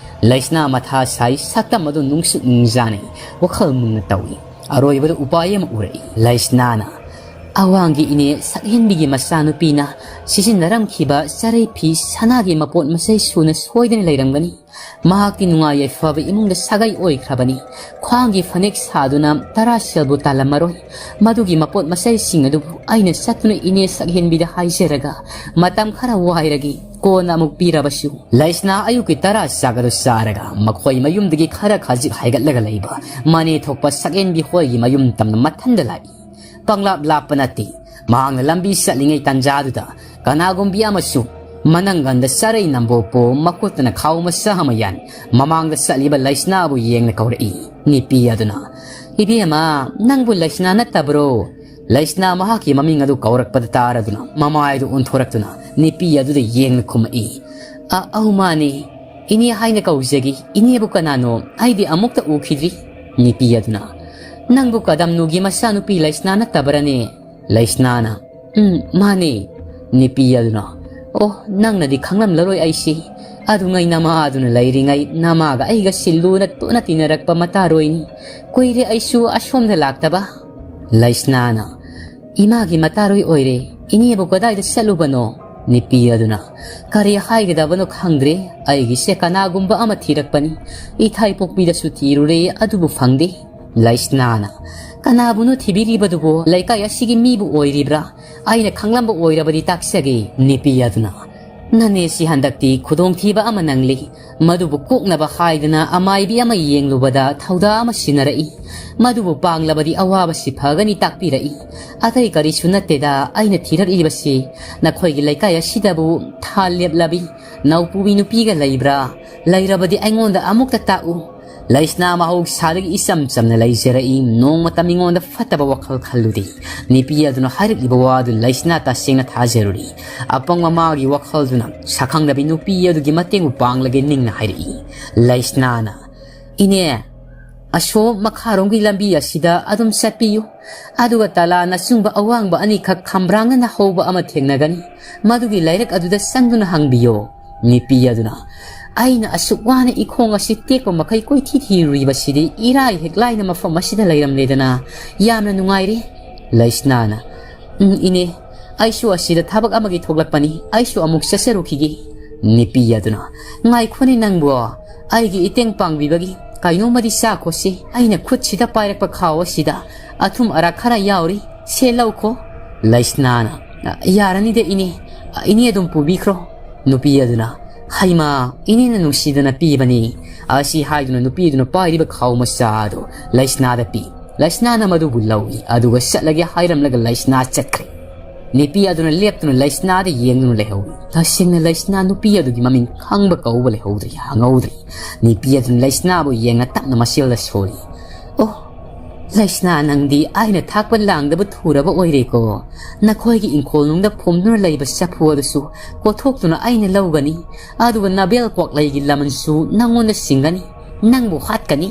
ꯂꯩꯁꯅꯥ ꯃꯊꯥ ꯁꯥꯏ, ꯁꯛꯇꯝ ꯑꯗꯨ ꯅꯨꯡꯁꯨ ꯅꯨꯡꯖꯥꯅꯩ, ꯋꯥꯈꯜ ꯃꯨꯟꯅ ꯇꯧꯏ꯫ ꯑꯔꯣꯏꯕꯗ ꯎꯄꯥꯏ ꯑꯃ ꯎꯔꯛꯏ꯫ ꯂꯩꯁꯅꯥꯅ ꯑꯋꯥꯡꯒꯤ ꯏꯅꯦ ꯁꯛꯍꯦꯟꯕꯤꯒꯤ ꯃꯆꯥꯅꯨꯄꯤꯅ ꯁꯤꯖꯤꯟꯅꯔꯝꯈꯤꯕ ꯆꯔꯩ ꯐꯤ ꯁꯅꯥꯒꯤ ꯃꯄꯣꯠ ꯃꯆꯩ ꯁꯨꯅ ꯁꯣꯏꯗꯅ ꯂꯩꯔꯝꯒꯅꯤ꯫ ꯃꯍꯥꯛꯇꯤ ꯅꯨꯡꯉꯥꯏ ꯌꯥꯏꯐꯕ ꯏꯃꯨꯡꯗ ꯁꯥꯒꯩ ꯑꯣꯏꯈ꯭ꯔꯕꯅꯤ꯫ ꯈ꯭ꯋꯥꯡꯒꯤ ꯐꯅꯦꯛ ꯁꯥꯗꯨꯅ ꯇꯔꯥ ꯁꯦꯜꯕꯨ ꯇꯥꯜꯂꯝꯃꯔꯣꯏ꯫ ꯃꯗꯨꯒꯤ ꯃꯄꯣꯠ ꯃꯆꯩꯁꯤꯡ ꯑꯗꯨꯕꯨ ꯑꯩꯅ ꯆꯠꯇꯨꯅ ꯏꯅꯦ ꯁꯛꯍꯦꯟꯕꯤꯗ ꯍꯥꯏꯖꯔꯒ ꯃꯇꯝ ꯈꯔ ꯋꯥꯏꯔꯒꯦ, ꯀꯣꯟꯅ ꯑꯃꯨꯛ ꯄꯤꯔꯕꯁꯨ꯫ ꯂꯩꯁꯅꯥ ꯑꯌꯨꯛꯀꯤ ꯇꯔꯥ ꯆꯥꯛ ꯑꯗꯨ ꯆꯥꯔꯒ ꯃꯈꯣꯏ ꯃꯌꯨꯝꯗꯒꯤ ꯈꯔ ꯈꯖꯤꯛ ꯍꯥꯏꯒꯠꯂꯒ ꯂꯩꯕ ꯃꯅꯦ ꯊꯣꯛꯄ ꯁꯛꯍꯦꯟꯕꯤ ꯍꯣꯏꯒꯤ ꯃꯌꯨꯝ ꯇꯝꯅ ꯃꯊꯟꯗ ꯂꯥꯛꯏ꯫ ꯄꯪꯂꯥꯞ ꯂꯥꯞꯄ ꯅꯠꯇꯦ꯫ ꯃꯍꯥꯛꯅ ꯂꯝꯕꯤ ꯆꯠꯂꯤꯉꯩ ꯇꯥꯟꯖꯥꯗꯨꯗ ꯀꯅꯥꯒꯨꯝꯕꯤ ꯑꯃꯁꯨ ꯃꯅꯪꯒꯟꯗ ꯆꯔꯩ ꯅꯝꯕꯣꯞꯄꯨ ꯃꯈꯨꯠꯇꯅ ꯈꯥꯎ ꯃꯆꯥ ꯑꯃ ꯌꯥꯟ ꯃꯃꯥꯡꯗ ꯆꯠꯂꯤꯕ ꯂꯩꯁꯅꯥꯕꯨ ꯌꯦꯡꯅ ꯀꯧꯔꯛꯏ꯫ ꯅꯨꯄꯤ ꯑꯗꯨꯅ, "ꯏꯕꯦꯝꯃ, ꯅꯪꯕꯨ ꯂꯩꯁꯅꯥ ꯅꯠꯇꯕ꯭ꯔꯣ?" ꯂꯩꯁꯅꯥ ꯃꯍꯥꯛꯀꯤ ꯃꯃꯤꯡ ꯑꯗꯨ ꯀꯧꯔꯛꯄꯗ ꯇꯥꯔꯗꯨꯅ ꯃꯃꯥꯏꯗꯨ ꯑꯣꯟꯊꯣꯔꯛꯇꯨꯅ ꯅꯨꯄꯤ ꯑꯗꯨꯗ ꯌꯦꯡꯅ ꯈꯨꯝꯃꯛꯏ꯫ "ꯑ-, ꯑꯧ ꯃꯥꯅꯦ꯫ ꯏꯅꯦ ꯍꯥꯏꯅ ꯀꯧꯖꯒꯦ꯫ ꯏꯅꯦꯕꯨ ꯀꯅꯥꯅꯣ? ꯑꯩꯗꯤ ꯑꯃꯨꯛꯇ ꯎꯈꯤꯗ꯭ꯔꯤ꯫" ꯅꯨꯄꯤ ꯑꯗꯨꯅ, "ꯅꯪꯕꯨ ꯀꯗꯝꯅꯨꯒꯤ ꯃꯆꯥꯅꯨꯄꯤ ꯂꯩꯁꯅꯥ ꯅꯠꯇꯕ꯭ꯔꯅꯦ?" ꯂꯩꯁꯅꯥꯅ, "ꯎꯝ, ꯃꯥꯅꯦ꯫" ꯅꯨꯄꯤ ꯑꯗꯨꯅ, "ꯑꯣ, ꯅꯪꯅꯗꯤ ꯈꯪꯂꯝꯂꯔꯣꯏ ꯑꯩꯁꯤ꯫ ꯑꯗꯨꯉꯩ ꯅꯃꯥ ꯑꯗꯨꯅ ꯂꯩꯔꯤꯉꯩ ꯅꯃꯥꯒ ꯑꯩꯒ ꯁꯤꯜꯂꯨꯅ ꯇꯣꯠꯅ ꯇꯤꯟꯅꯔꯛꯄ ꯃꯇꯥꯔꯣꯏꯅꯤ꯫ ꯀꯨꯏꯔꯦ ꯑꯩꯁꯨ ꯑꯁꯣꯝꯗ ꯂꯥꯛꯇꯕ꯫" ꯂꯩꯁꯅꯥꯅ, "ꯏꯃꯥꯒꯤ ꯃꯇꯥꯔꯣꯏ ꯑꯣꯏꯔꯦ꯫ ꯏꯅꯦꯕꯨ ꯀꯗꯥꯏꯗ ꯆꯠꯂꯨꯕꯅꯣ?" ꯅꯨꯄꯤ ꯑꯗꯨꯅ, "ꯀꯔꯤ ꯍꯥꯏꯒꯗꯕꯅꯣ ꯈꯪꯗ꯭ꯔꯦ꯫ ꯑꯩꯒꯤꯁꯦ ꯀꯅꯥꯒꯨꯝꯕ ꯑꯃ ꯊꯤꯔꯛꯄꯅꯤ꯫ ꯏꯊꯥꯏ ꯄꯣꯛꯄꯤꯗꯁꯨ ꯊꯤꯔꯨꯔꯦ, ꯑꯗꯨꯕꯨ ꯐꯪꯗꯦ꯫" ꯂꯩꯁꯅꯥꯅ, "ꯀꯅꯥꯕꯨꯅꯣ ꯊꯤꯕꯤꯔꯤꯕꯗꯨꯕꯣ? ꯂꯩꯀꯥꯏ ꯑꯁꯤꯒꯤ ꯃꯤꯕꯨ ꯑꯣꯏꯔꯤꯕ꯭ꯔꯥ? ꯑꯩꯅ ꯈꯪꯂꯝꯕ ꯑꯣꯏꯔꯕꯗꯤ ꯇꯥꯛꯆꯒꯦ꯫" ꯅꯨꯄꯤ ꯑꯗꯨꯅ, "ꯅꯅꯦꯁꯤ ꯍꯟꯗꯛꯇꯤ ꯈꯨꯗꯣꯡꯊꯤꯕ ꯑꯃ ꯅꯪꯂꯤ꯫ ꯃꯗꯨꯕꯨ ꯀꯣꯛꯅꯕ ꯍꯥꯏꯗꯅ ꯑꯃꯥꯏꯕꯤ ꯑꯃ ꯌꯦꯡꯂꯨꯕꯗ ꯊꯧꯗꯥ ꯑꯃ ꯁꯤꯟꯅꯔꯛꯏ꯫ ꯃꯗꯨꯕꯨ ꯄꯥꯡꯂꯕꯗꯤ ꯑꯋꯥꯕꯁꯤ ꯐꯒꯅꯤ ꯇꯥꯛꯄꯤꯔꯛꯏ꯫ ꯑꯇꯩ ꯀꯔꯤꯁꯨ ꯅꯠꯇꯦꯗ, ꯑꯩꯅ ꯊꯤꯔꯛꯂꯤꯕꯁꯤ ꯅꯈꯣꯏꯒꯤ ꯂꯩꯀꯥꯏ ꯑꯁꯤꯗꯕꯨ ꯊꯥ ꯂꯦꯞꯂꯕꯤ ꯅꯧꯄꯨꯕꯤ ꯅꯨꯄꯤꯒ ꯂꯩꯕ꯭ꯔꯥ? ꯂꯩꯔꯕꯗꯤ ꯑꯩꯉꯣꯟꯗ ꯑꯃꯨꯛꯇ ꯇꯥꯛꯎ꯫" ꯂꯩꯁꯅꯥ ꯃꯍꯧꯁꯥꯗꯒꯤ ꯏꯆꯝ ꯆꯝꯅ ꯂꯩꯖꯔꯛꯏ꯫ ꯅꯣꯡꯃꯇ ꯃꯤꯉꯣꯟꯗ ꯐꯠꯇꯕ ꯋꯥꯈꯜ ꯈꯜꯂꯨꯗꯦ꯫ ꯅꯨꯄꯤ ꯑꯗꯨꯅ ꯍꯥꯏꯔꯛꯂꯤꯕ ꯋꯥ ꯑꯗꯨ ꯂꯩꯁꯅꯥ ꯇꯁꯦꯡꯅ ꯊꯥꯖꯔꯨꯔꯤ꯫ ꯑꯄꯪꯕ ꯃꯥꯒꯤ ꯋꯥꯈꯜꯗꯨꯅ ꯁꯛꯈꯪꯗꯕꯤ ꯅꯨꯄꯤ ꯑꯗꯨꯒꯤ ꯃꯇꯦꯡꯕꯨ ꯄꯥꯡꯂꯒꯦ ꯅꯤꯡꯅ ꯍꯥꯏꯔꯛꯏ꯫ ꯂꯩꯁꯅꯥꯅ, "ꯏꯅꯦ, ꯑꯁꯣꯝ ꯃꯈꯥꯔꯣꯝꯒꯤ ꯂꯝꯕꯤ ꯑꯁꯤꯗ ꯑꯗꯨꯝ ꯆꯠꯄꯤꯌꯨ꯫ ꯑꯗꯨꯒ ꯇꯂꯥ ꯅꯆꯨꯡꯕ ꯑꯋꯥꯡꯕ ꯑꯅꯤꯈꯛ ꯈꯝꯕ꯭ꯔꯥꯡꯅꯅ ꯍꯧꯕ ꯑꯃ ꯊꯦꯡꯅꯒꯅꯤ꯫ ꯃꯗꯨꯒꯤ ꯂꯥꯏꯔꯛ ꯑꯗꯨꯗ ꯆꯪꯗꯨꯅ ꯍꯪꯕꯤꯌꯣ꯫ ꯅꯨꯄꯤ ꯑꯗꯨꯅ, "ꯑꯩꯅ ꯑꯁꯨꯛ ꯋꯥꯅ ꯏꯈꯣꯡ ꯑꯁꯤ ꯇꯦꯛꯄ ꯃꯈꯩ ꯀꯣꯏꯊꯤ ꯊꯤꯔꯨꯔꯤꯕꯁꯤꯗꯤ ꯏꯔꯥꯏ ꯍꯦꯛ ꯂꯥꯏꯅ ꯃꯐꯝ ꯑꯁꯤꯗ ꯂꯩꯔꯝꯂꯦꯗꯅ꯫ ꯌꯥꯝꯅ ꯅꯨꯡꯉꯥꯏꯔꯦ꯫" ꯂꯩꯁꯅꯥꯅ, "ꯎꯝ, ꯏꯅꯦ, ꯑꯩꯁꯨ ꯑꯁꯤꯗ ꯊꯕꯛ ꯑꯃꯒꯤ ꯊꯣꯛꯂꯛꯄꯅꯤ꯫ ꯑꯩꯁꯨ ꯑꯃꯨꯛ ꯆꯠꯆꯔꯨꯈꯤꯒꯦ꯫" ꯅꯨꯄꯤ ꯑꯗꯨꯅ, "ꯉꯥꯏꯈꯣꯅꯦ ꯅꯪꯕꯣ, ꯑꯩꯒꯤ ꯏꯇꯦꯡ ꯄꯥꯡꯕꯤꯕꯒꯤ ꯀꯩꯅꯣꯝꯃꯗꯤ ꯆꯥꯈꯣꯁꯤ꯫ ꯑꯩꯅ ꯈꯨꯠꯁꯤꯗ ꯄꯥꯏꯔꯛꯄ ꯈꯥꯎ ꯑꯁꯤꯗ ꯑꯊꯨꯝ ꯑꯔꯥꯛ ꯈꯔ ꯌꯥꯎꯔꯤ꯫ ꯁꯦ ꯂꯧꯈꯣ꯫" ꯂꯩꯁꯅꯥꯅ, "ꯌꯥꯔꯅꯤꯗ ꯏꯅꯦ, ꯏꯅꯦ ꯑꯗꯨꯝ ꯄꯨꯕꯤꯈ꯭ꯔꯣ꯫" ꯅꯨꯄꯤ ꯑꯗꯨꯅ, "ꯍꯩꯃꯥ, ꯏꯅꯦꯅ ꯅꯨꯡꯁꯤꯗꯅ ꯄꯤꯕꯅꯤ꯫" ꯑꯁꯤ ꯍꯥꯏꯗꯨꯅ ꯅꯨꯄꯤ ꯑꯗꯨꯅ ꯄꯥꯏꯔꯤꯕ ꯈꯥꯎ ꯃꯆꯥ ꯑꯗꯨ ꯂꯩꯁꯅꯥꯗ ꯄꯤ꯫ ꯂꯩꯁꯅꯥꯅ ꯃꯗꯨꯕꯨ ꯂꯧꯏ, ꯑꯗꯨꯒ ꯆꯠꯂꯒꯦ ꯍꯥꯏꯔꯝꯂꯒ ꯂꯩꯁꯅꯥ ꯆꯠꯈ꯭ꯔꯦ꯫ ꯅꯨꯄꯤ ꯑꯗꯨꯅ ꯂꯦꯞꯇꯨꯅ ꯂꯩꯁꯅꯥꯗ ꯌꯦꯡꯗꯨꯅ ꯂꯩꯍꯧꯏ꯫ ꯇꯁꯦꯡꯅ ꯂꯩꯁꯅꯥ ꯅꯨꯄꯤ ꯑꯗꯨꯒꯤ ꯃꯃꯤꯡ ꯈꯪꯕ ꯀꯧꯕ ꯂꯩꯍꯧꯗ꯭ꯔꯤ, ꯍꯪꯍꯧꯗ꯭ꯔꯤ꯫ ꯅꯨꯄꯤ ꯑꯗꯨꯅ ꯂꯩꯁꯅꯥꯕꯨ ꯌꯦꯡꯅ ꯇꯞꯅ ꯃꯁꯦꯜꯗ ꯁꯣꯜꯂꯤ꯫ "ꯑꯣ, ꯂꯩꯁꯅꯥ, ꯅꯪꯗꯤ ꯑꯩꯅ ꯊꯥꯛꯄ ꯂꯥꯡꯗꯕ ꯊꯨꯔꯕ ꯑꯣꯏꯔꯦꯀꯣ꯫ ꯅꯈꯣꯏꯒꯤ ꯏꯪꯈꯣꯜꯅꯨꯡꯗ ꯐꯨꯝꯗꯨꯅ ꯂꯩꯕ ꯆꯐꯨ ꯑꯗꯨꯁꯨ ꯀꯣꯊꯣꯛꯇꯨꯅ ꯑꯩꯅ ꯂꯧꯒꯅꯤ, ꯑꯗꯨꯒ ꯅꯥꯕꯦꯜ ꯀ꯭ꯋꯥꯛꯂꯩꯒꯤ ꯂꯃꯟꯁꯨ ꯅꯪꯉꯣꯟꯗ ꯁꯤꯡꯒꯅꯤ, ꯅꯪꯕꯨ ꯍꯥꯠꯀꯅꯤ꯫"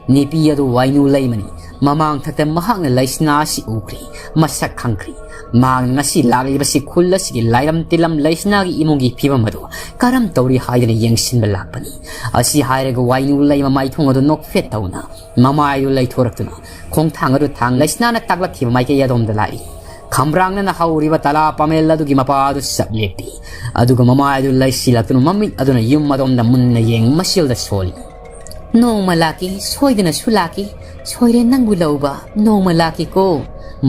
ꯅꯨꯄꯤ ꯑꯗꯨ ꯋꯥꯏꯅꯨ ꯂꯩꯃꯅꯤ꯫ ꯃꯃꯥꯡꯊꯛꯇ ꯃꯍꯥꯛꯅ ꯂꯩꯁꯅꯥ ꯑꯁꯤ ꯎꯈ꯭ꯔꯦ, ꯃꯁꯛ ꯈꯪꯈ꯭ꯔꯦ꯫ ꯃꯍꯥꯛꯅ ꯉꯁꯤ ꯂꯥꯛꯂꯤꯕꯁꯤ ꯈꯨꯜ ꯑꯁꯤꯒꯤ ꯂꯥꯏꯔꯝ ꯇꯤꯜꯂꯝ ꯂꯩꯁꯅꯥꯒꯤ ꯏꯃꯨꯡꯒꯤ ꯐꯤꯕꯝ ꯑꯗꯨ ꯀꯔꯝ ꯇꯧꯔꯤ ꯍꯥꯏꯗꯅ ꯌꯦꯡꯁꯤꯟꯕ ꯂꯥꯛꯄꯅꯤ꯫ ꯑꯁꯤ ꯍꯥꯏꯔꯒ ꯋꯥꯏꯅꯨ ꯂꯩꯃ ꯃꯥꯏꯊꯣꯡ ꯑꯗꯨ ꯅꯣꯛꯐꯦꯠ ꯇꯧꯅ ꯃꯃꯥꯏꯗꯨ ꯂꯩꯊꯣꯔꯛꯇꯨꯅ ꯈꯣꯡꯊꯥꯡ ꯑꯗꯨ ꯊꯥꯡ ꯂꯩꯁꯅꯥꯅ ꯇꯥꯛꯂꯛꯈꯤꯕ ꯃꯥꯏꯀꯩ ꯑꯗꯣꯝꯗ ꯂꯥꯛꯏ꯫ ꯈꯝꯕ꯭ꯔꯥꯡꯅꯅ ꯍꯧꯔꯤꯕ ꯇꯂꯥ ꯄꯥꯃꯦꯜ ꯑꯗꯨꯒꯤ ꯃꯄꯥ ꯑꯗꯨ ꯆꯞ ꯂꯦꯞꯄꯤ꯫ ꯑꯗꯨꯒ ꯃꯃꯥꯏ ꯑꯗꯨ ꯂꯩꯁꯤꯜꯂꯛꯇꯨꯅ ꯃꯃꯤꯠ ꯑꯗꯨꯅ ꯌꯨꯝ ꯑꯗꯣꯝꯗ ꯃꯨꯟꯅ ꯌꯦꯡ ꯃꯁꯤꯜꯗ ꯁꯣꯜꯂꯤ꯫ "ꯅꯣꯡꯃ ꯂꯥꯛꯀꯦ, ꯁꯣꯏꯗꯅꯁꯨ ꯂꯥꯛꯀꯦ꯫ ꯁꯣꯏꯔꯦ ꯅꯪꯕꯨ ꯂꯧꯕ, ꯅꯣꯡꯃ ꯂꯥꯛꯀꯦꯀꯣ꯫"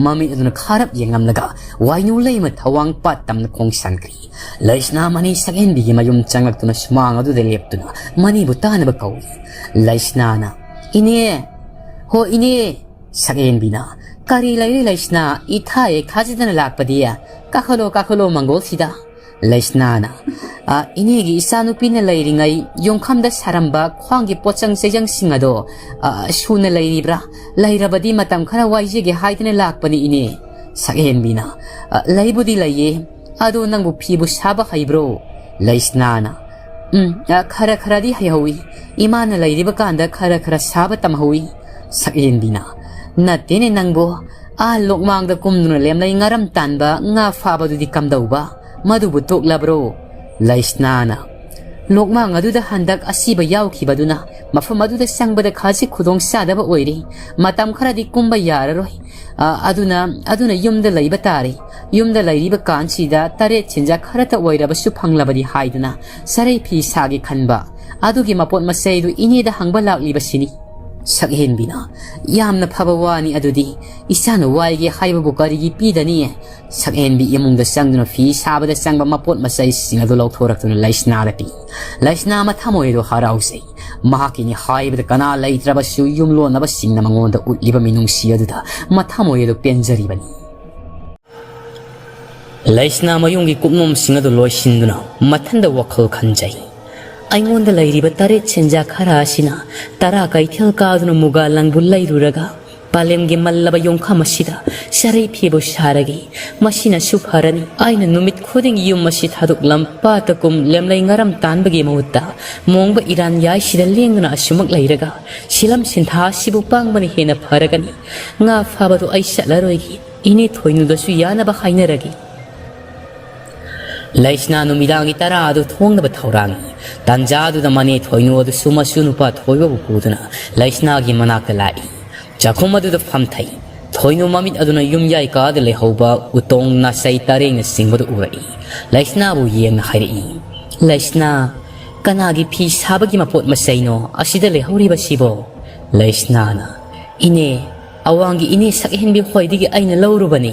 ꯃꯃꯤꯠ ꯑꯗꯨꯅ ꯈꯥꯔꯞ ꯌꯦꯡꯂꯝꯂꯒ ꯋꯥꯏꯅꯨ ꯂꯩꯃ ꯊꯋꯥꯡ ꯄꯥꯠ ꯇꯝꯅ ꯈꯣꯡꯁꯥꯟꯈ꯭ꯔꯤ꯫ ꯂꯩꯁꯅꯥ ꯃꯅꯤ ꯁꯛꯍꯦꯟꯕꯤꯒꯤ ꯃꯌꯨꯝ ꯆꯪꯂꯛꯇꯨꯅ ꯁꯨꯃꯥꯡ ꯑꯗꯨꯗ ꯂꯦꯞꯇꯨꯅ ꯃꯅꯤꯕꯨ ꯇꯥꯅꯕ ꯀꯧꯏ꯫ ꯂꯩꯁꯅꯥꯅ, "ꯏꯅꯦ, ꯍꯣ ꯏꯅꯦ꯫" ꯁꯛꯍꯦꯟꯕꯤꯅ, "ꯀꯔꯤ ꯂꯩꯔꯦ ꯂꯩꯁꯅꯥ? ꯏꯊꯥ ꯍꯦꯛ ꯊꯥꯖꯗꯅ ꯂꯥꯛꯄꯗꯤ꯫ ꯀꯥꯈꯠꯂꯣ, ꯀꯥꯈꯠꯂꯣ ꯃꯪꯒꯣꯜꯁꯤꯗ꯫" ꯂꯩꯁꯅꯥꯅ, "ꯑ, ꯏꯅꯦꯒꯤ ꯏꯆꯥꯅꯨꯄꯤꯅ ꯂꯩꯔꯤꯉꯩ ꯌꯣꯡꯈꯝꯗ ꯁꯥꯔꯝꯕ ꯈ꯭ꯋꯥꯡꯒꯤ ꯄꯣꯠꯆꯪ ꯆꯩꯖꯪꯁꯤꯡ ꯑꯗꯣ, ꯑ, ꯁꯨꯅ ꯂꯩꯔꯤꯕ꯭ꯔꯥ? ꯂꯩꯔꯕꯗꯤ ꯃꯇꯝ ꯈꯔ ꯋꯥꯏꯖꯒꯦ ꯍꯥꯏꯗꯅ ꯂꯥꯛꯄꯅꯤ ꯏꯅꯦ꯫" ꯁꯛꯍꯦꯟꯕꯤꯅ, "ꯑ, ꯂꯩꯕꯨꯗꯤ ꯂꯩꯌꯦ꯫ ꯑꯗꯣ ꯅꯪꯕꯨ ꯐꯤꯕꯨ ꯁꯥꯕ ꯍꯩꯕ꯭ꯔꯣ?" ꯂꯩꯁꯅꯥꯅ, ꯎꯝ, ꯑ, ꯈꯔ ꯈꯔꯗꯤ ꯍꯩꯍꯧꯏ꯫ ꯏꯃꯥꯅ ꯂꯩꯔꯤꯕ ꯀꯥꯟꯗ ꯈꯔ ꯈꯔ ꯁꯥꯕ ꯇꯝꯍꯧꯏ꯫ ꯁꯛꯍꯦꯟꯕꯤꯅ, "ꯅꯠꯇꯦꯅꯦ ꯅꯪꯕꯨ, ꯑꯥ ꯂꯣꯛꯃꯥꯡꯗ ꯀꯨꯝꯗꯨꯅ ꯂꯦꯝꯂꯩ ꯉꯥꯔꯝ ꯇꯥꯟꯕ ꯉꯥ ꯐꯥꯕꯗꯨꯗꯤ ꯀꯝꯗꯧꯕ? ꯃꯗꯨꯕꯨ ꯇꯣꯛꯂꯕ꯭ꯔꯣ?" ꯂꯩꯁꯅꯥꯅ, "ꯂꯣꯛꯃꯥꯡ ꯑꯗꯨꯗ ꯍꯟꯗꯛ ꯑꯁꯤꯕ ꯌꯥꯎꯈꯤꯕꯗꯨꯅ ꯃꯐꯝ ꯑꯗꯨꯗ ꯆꯪꯕꯗ ꯈꯖꯤꯛ ꯈꯨꯗꯣꯡ ꯆꯥꯗꯕ ꯑꯣꯏꯔꯦ꯫ ꯃꯇꯝ ꯈꯔꯗꯤ ꯀꯨꯝꯕ ꯌꯥꯔꯔꯣꯏ꯫ ꯑ, ꯑꯗꯨꯅ, ꯑꯗꯨꯅ ꯌꯨꯝꯗ ꯂꯩꯕ ꯇꯥꯔꯦ꯫ ꯌꯨꯝꯗ ꯂꯩꯔꯤꯕ ꯀꯥꯟꯁꯤꯗ ꯇꯔꯦꯠ ꯁꯦꯟꯖꯥ ꯈꯔꯇ ꯑꯣꯏꯔꯕꯁꯨ ꯐꯪꯂꯕꯗꯤ ꯍꯥꯏꯗꯨꯅ ꯆꯔꯩ ꯐꯤ ꯁꯥꯒꯦ ꯈꯟꯕ꯫ ꯑꯗꯨꯒꯤ ꯃꯄꯣꯠ ꯃꯆꯩꯗꯨ ꯏꯅꯦꯗ ꯍꯪꯕ ꯂꯥꯛꯂꯤꯕꯁꯤꯅꯤ꯫" ꯁꯛꯍꯦꯟꯕꯤꯅ, "ꯌꯥꯝꯅ ꯐꯕ ꯋꯥꯅꯤ ꯑꯗꯨꯗꯤ꯫ ꯏꯆꯥꯅ ꯋꯥꯏꯒꯦ ꯍꯥꯏꯕꯕꯨ ꯀꯔꯤꯒꯤ ꯄꯤꯗꯅꯤ?" ꯁꯛꯍꯦꯟꯕꯤ ꯏꯃꯨꯡꯗ ꯆꯪꯗꯨꯅ ꯐꯤ ꯁꯥꯕꯗ ꯆꯪꯕ ꯃꯄꯣꯠ ꯃꯆꯩꯁꯤꯡ ꯑꯗꯨ ꯂꯧꯊꯣꯔꯛꯇꯨꯅ ꯂꯩꯁꯅꯥꯗ ꯄꯤ꯫ ꯂꯩꯁꯅꯥ ꯃꯊꯃꯣꯏ ꯑꯗꯨ ꯍꯔꯥꯎꯖꯩ꯫ ꯃꯍꯥꯛꯀꯤꯅꯤ ꯍꯥꯏꯕꯗ ꯀꯅꯥ ꯂꯩꯇ꯭ꯔꯕꯁꯨ ꯌꯨꯝꯂꯣꯟꯅꯕꯁꯤꯡꯅ ꯃꯉꯣꯟꯗ ꯎꯠꯂꯤꯕ ꯃꯤꯅꯨꯡꯁꯤ ꯑꯗꯨꯗ ꯃꯊꯃꯣꯏ ꯑꯗꯨ ꯄꯦꯟꯖꯔꯤꯕꯅꯤ꯫ ꯂꯩꯁꯅꯥ ꯃꯌꯨꯝꯒꯤ ꯀꯨꯞꯅꯣꯝꯁꯤꯡ ꯑꯗꯨ ꯂꯣꯏꯁꯤꯟꯗꯨꯅ ꯃꯊꯟꯗ ꯋꯥꯈꯜ ꯈꯟꯖꯩ꯫ "ꯑꯩꯉꯣꯟꯗ ꯂꯩꯔꯤꯕ ꯇꯔꯦꯠ ꯁꯦꯟꯖꯥ ꯈꯔ ꯑꯁꯤꯅ ꯇꯔꯥ ꯀꯩꯊꯦꯜ ꯀꯥꯗꯨꯅ ꯃꯨꯒꯥ ꯂꯪꯕꯨ ꯂꯩꯔꯨꯔꯒ ꯄꯥꯂꯦꯝꯒꯤ ꯃꯜꯂꯕ ꯌꯣꯡꯈꯝ ꯑꯁꯤꯗ ꯆꯔꯩ ꯐꯤꯕꯨ ꯁꯥꯔꯒꯦ꯫ ꯃꯁꯤꯅꯁꯨ ꯐꯔꯅꯤ꯫ ꯑꯩꯅ ꯅꯨꯃꯤꯠ ꯈꯨꯗꯤꯡ ꯌꯨꯝ ꯑꯁꯤ ꯊꯥꯗꯣꯛꯂꯝ ꯄꯥꯠꯇ ꯀꯨꯝ ꯂꯦꯝꯂꯩ ꯉꯥꯔꯝ ꯇꯥꯟꯕꯒꯤ ꯃꯍꯨꯠꯇ ꯃꯣꯡꯕ ꯏꯔꯥꯟ ꯌꯥꯏꯁꯤꯗ ꯂꯦꯡꯗꯨꯅ ꯑꯁꯨꯃꯛ ꯂꯩꯔꯒ ꯁꯤꯂꯝ ꯁꯤꯟꯊꯥ ꯑꯁꯤꯕꯨ ꯄꯥꯡꯕꯅ ꯍꯦꯟꯅ ꯐꯔꯒꯅꯤ꯫ ꯉꯥ ꯐꯥꯕꯗꯨ ꯑꯩ ꯆꯠꯂꯔꯣꯏꯒꯦ꯫ ꯏꯅꯦ ꯊꯣꯏꯅꯨꯗꯁꯨ ꯌꯥꯅꯕ ꯍꯥꯏꯅꯔꯒꯦ꯫" ꯂꯩꯁꯅꯥ ꯅꯨꯃꯤꯗꯥꯡꯒꯤ ꯇꯔꯥ ꯑꯗꯨ ꯊꯣꯡꯅꯕ ꯊꯧꯔꯥꯡꯏ꯫ ꯇꯥꯟꯖꯥꯗꯨꯗ ꯃꯅꯦ ꯊꯣꯏꯅꯨ ꯑꯗꯨꯁꯨ ꯃꯁꯨ ꯅꯨꯄꯥ ꯊꯣꯏꯕꯕꯨ ꯄꯨꯗꯨꯅ ꯂꯩꯁꯅꯥꯒꯤ ꯃꯅꯥꯛꯇ ꯂꯥꯛꯏ꯫ ꯆꯥꯛꯈꯨꯝ ꯑꯗꯨꯗ ꯐꯝꯊꯩ꯫ ꯊꯣꯏꯅꯨ ꯃꯃꯤꯠ ꯑꯗꯨꯅ ꯌꯨꯝꯌꯥꯏ ꯀꯥꯗ ꯂꯩꯍꯧꯕ ꯎꯇꯣꯡ, ꯅꯥꯆꯩ, ꯇꯔꯦꯡꯅꯆꯤꯡꯕꯗꯨ ꯎꯔꯛꯏ꯫ ꯂꯩꯁꯅꯥꯕꯨ ꯌꯦꯡꯅ ꯍꯥꯏꯔꯛꯏ, "ꯂꯩꯁꯅꯥ, ꯀꯅꯥꯒꯤ ꯐꯤ ꯁꯥꯕꯒꯤ ꯃꯄꯣꯠ ꯃꯆꯩꯅꯣ ꯑꯁꯤꯗ ꯂꯩꯍꯧꯔꯤꯕꯁꯤꯕꯣ?" ꯂꯩꯁꯅꯥꯅ, "ꯏꯅꯦ, ꯑꯋꯥꯡꯒꯤ ꯏꯅꯦ ꯁꯛꯍꯦꯟꯕꯤ ꯍꯣꯏꯗꯒꯤ ꯑꯩꯅ ꯂꯧꯔꯨꯕꯅꯤ꯫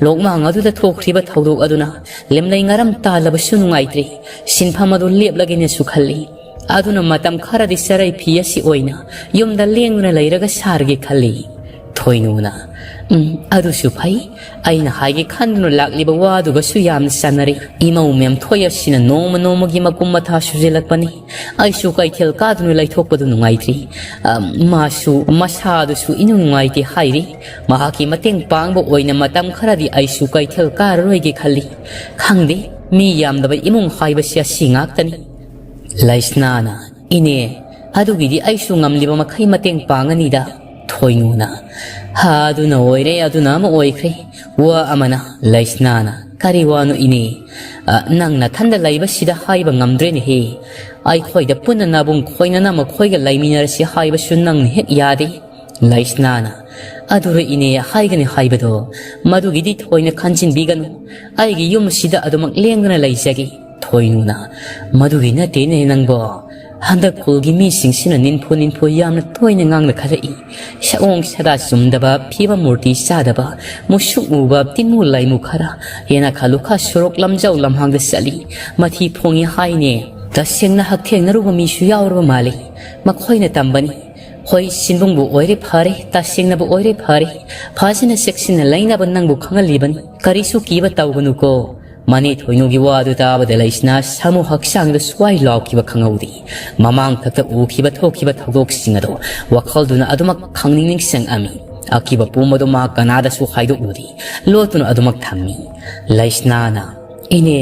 ꯂꯣꯛꯃꯥꯡ ꯑꯗꯨꯗ ꯊꯣꯛꯈ꯭ꯔꯤꯕ ꯊꯧꯗꯣꯛ ꯑꯗꯨꯅ ꯂꯦꯝꯂꯩ ꯉꯥꯔꯝ ꯇꯥꯜꯂꯕꯁꯨ ꯅꯨꯡꯉꯥꯏꯇ꯭ꯔꯤ꯫ ꯁꯤꯟꯐꯝ ꯑꯗꯨ ꯂꯦꯞꯂꯒꯦꯅꯁꯨ ꯈꯜꯂꯤ꯫ ꯑꯗꯨꯅ ꯃꯇꯝ ꯈꯔꯗꯤ ꯆꯔꯩ ꯐꯤ ꯑꯁꯤ ꯑꯣꯏꯅ ꯌꯨꯝꯗ ꯂꯦꯡꯗꯨꯅ ꯂꯩꯔꯒ ꯁꯥꯔꯒꯦ ꯈꯜꯂꯤ꯫" ꯊꯣꯏꯅꯨꯅ, "ꯎꯝ, ꯑꯗꯨꯁꯨ ꯐꯩ꯫ ꯑꯩꯅ ꯍꯥꯏꯒꯦ ꯈꯟꯗꯨꯅ ꯂꯥꯛꯂꯤꯕ ꯋꯥꯗꯨꯒꯁꯨ ꯌꯥꯝꯅ ꯆꯥꯟꯅꯔꯦ꯫ ꯏꯃꯧ ꯃꯦꯝꯊꯣꯏ ꯑꯁꯤꯅ ꯅꯣꯡꯃ ꯅꯣꯡꯃꯒꯤ ꯃꯀꯨꯝ ꯃꯊꯥ ꯁꯨꯖꯤꯜꯂꯛꯄꯅꯤ꯫ ꯑꯩꯁꯨ ꯀꯩꯊꯦꯜ ꯀꯥꯗꯨꯅ ꯂꯩꯊꯣꯛꯄꯗꯨ ꯅꯨꯡꯉꯥꯏꯇ꯭ꯔꯤ꯫ ꯑ, ꯃꯥꯁꯨ ꯃꯁꯥꯗꯨꯁꯨ ꯏꯅꯨꯡ ꯅꯨꯡꯉꯥꯏꯇꯦ ꯍꯥꯏꯔꯤ꯫ ꯃꯍꯥꯛꯀꯤ ꯃꯇꯦꯡ ꯄꯥꯡꯕ ꯑꯣꯏꯅ ꯃꯇꯝ ꯈꯔꯗꯤ ꯑꯩꯁꯨ ꯀꯩꯊꯦꯜ ꯀꯥꯔꯔꯣꯏꯒꯦ ꯈꯜꯂꯤ꯫ ꯈꯪꯗꯦ, ꯃꯤ ꯌꯥꯝꯗꯕ ꯏꯃꯨꯡ ꯍꯥꯏꯕꯁꯤ ꯑꯁꯤ ꯉꯥꯛꯇꯅꯤ꯫" ꯂꯩꯁꯅꯥꯅ, "ꯏꯅꯦ, ꯑꯗꯨꯒꯤꯗꯤ ꯑꯩꯁꯨ ꯉꯝꯂꯤꯕ ꯃꯈꯩ ꯃꯇꯦꯡ ꯄꯥꯡꯒꯅꯤꯗ꯫" ꯊꯣꯏꯅꯨꯅ, "ꯍꯥ, ꯑꯗꯨꯅ ꯑꯣꯏꯔꯦ, ꯑꯗꯨꯅ ꯑꯃ ꯑꯣꯏꯈ꯭ꯔꯦ꯫ ꯋꯥ ꯑꯃꯅ꯫" ꯂꯩꯁꯅꯥꯅ, "ꯀꯔꯤ ꯋꯥꯅꯣ ꯏꯅꯦ? ꯑ, ꯅꯪ ꯅꯊꯟꯗ ꯂꯩꯕꯁꯤꯗ ꯍꯥꯏꯕ ꯉꯝꯗ꯭ꯔꯦꯅꯦꯍꯦ꯫ ꯑꯩꯈꯣꯏꯗ ꯄꯨꯟꯅ ꯅꯥꯕꯨꯡ ꯈꯣꯏꯅꯅ ꯃꯈꯣꯏꯒ ꯂꯩꯃꯤꯟꯅꯔꯁꯤ ꯍꯥꯏꯕꯁꯨ ꯅꯪꯅ ꯍꯦꯛ ꯌꯥꯗꯦ꯫" ꯂꯩꯁꯅꯥꯅ, "ꯑꯗꯨꯔ ꯏꯅꯦ ꯍꯥꯏꯒꯅꯤ ꯍꯥꯏꯕꯗꯣ, ꯃꯗꯨꯒꯤꯗꯤ ꯊꯣꯏꯅ ꯈꯟꯖꯤꯟꯕꯤꯒꯅꯨ꯫ ꯑꯩꯒꯤ ꯌꯨꯝ ꯑꯁꯤꯗ ꯑꯗꯨꯃꯛ ꯂꯦꯡꯗꯅ ꯂꯩꯖꯒꯦ꯫" ꯊꯣꯏꯅꯨꯅ, "ꯃꯗꯨꯒꯤ ꯅꯠꯇꯦꯅꯦ ꯅꯪꯕꯣ꯫ ꯍꯟꯗꯛ ꯈꯨꯜꯒꯤ ꯃꯤꯁꯤꯡꯁꯤꯅ ꯅꯤꯟꯐꯨ ꯅꯤꯟꯐꯨ ꯌꯥꯝꯅ ꯇꯣꯏꯅ ꯉꯥꯡꯅꯈꯠꯂꯛꯏ꯫ ꯁꯑꯣꯡ ꯁꯥꯗꯥ ꯆꯨꯝꯗꯕ, ꯐꯤꯕꯝ ꯃꯨꯔꯇꯤ ꯆꯥꯗꯕ, ꯃꯨꯁꯨꯛ ꯃꯨꯕ, ꯇꯤꯟꯃꯨ ꯂꯥꯏꯃꯨ ꯈꯔ, ꯌꯦꯅꯈꯥ ꯂꯨꯈꯥ ꯁꯣꯔꯣꯛ ꯂꯝꯖꯥꯎ ꯂꯝꯍꯥꯡꯗ ꯆꯠꯂꯤ꯫ ꯃꯊꯤ ꯐꯣꯡꯉꯤ ꯍꯥꯏꯅꯦ꯫ ꯇꯁꯦꯡꯅ ꯍꯛꯊꯦꯡꯅꯔꯨꯕ ꯃꯤꯁꯨ ꯌꯥꯎꯔꯕ ꯃꯥꯜꯂꯤ꯫ ꯃꯈꯣꯏꯅ ꯇꯝꯕꯅꯤ꯫ ꯍꯣꯏ, ꯁꯤꯟꯕꯨꯡꯕꯨ ꯑꯣꯏꯔꯦ ꯐꯔꯦ, ꯇꯁꯦꯡꯅꯕꯨ ꯑꯣꯏꯔꯦ ꯐꯔꯦ꯫ ꯐꯖꯅ ꯆꯦꯛꯁꯤꯟꯅ ꯂꯩꯅꯕ ꯅꯪꯕꯨ ꯈꯪꯍꯜꯂꯤꯕꯅꯤ꯫ ꯀꯔꯤꯁꯨ ꯀꯤꯕ ꯇꯧꯒꯅꯨꯀꯣ꯫" ꯃꯅꯦ ꯊꯣꯏꯅꯨꯒꯤ ꯋꯥꯗꯨ ꯇꯥꯕꯗ ꯂꯩꯁꯅꯥ ꯁꯥꯃꯨ ꯍꯛꯆꯥꯡꯗ ꯁ꯭ꯋꯥꯏ ꯂꯥꯎꯈꯤꯕ ꯈꯪꯍꯧꯗꯦ꯫ ꯃꯃꯥꯡ ꯊꯛꯇ ꯎꯈꯤꯕ ꯊꯣꯛꯈꯤꯕ ꯊꯧꯗꯣꯛꯁꯤꯡ ꯑꯗꯣ ꯋꯥꯈꯜꯗꯨꯅ ꯑꯗꯨꯃꯛ ꯈꯪꯅꯤꯡ ꯅꯤꯡꯁꯤꯡꯉꯝꯃꯤ꯫ ꯑꯀꯤꯕ ꯄꯨꯝꯕꯗꯨ ꯃꯥ ꯀꯅꯥꯗꯁꯨ ꯍꯥꯏꯗꯣꯛꯂꯨꯗꯦ꯫ ꯂꯣꯠꯇꯨꯅ ꯑꯗꯨꯃꯛ ꯊꯝꯃꯤ꯫ ꯂꯩꯁꯅꯥꯅ, "ꯏꯅꯦ,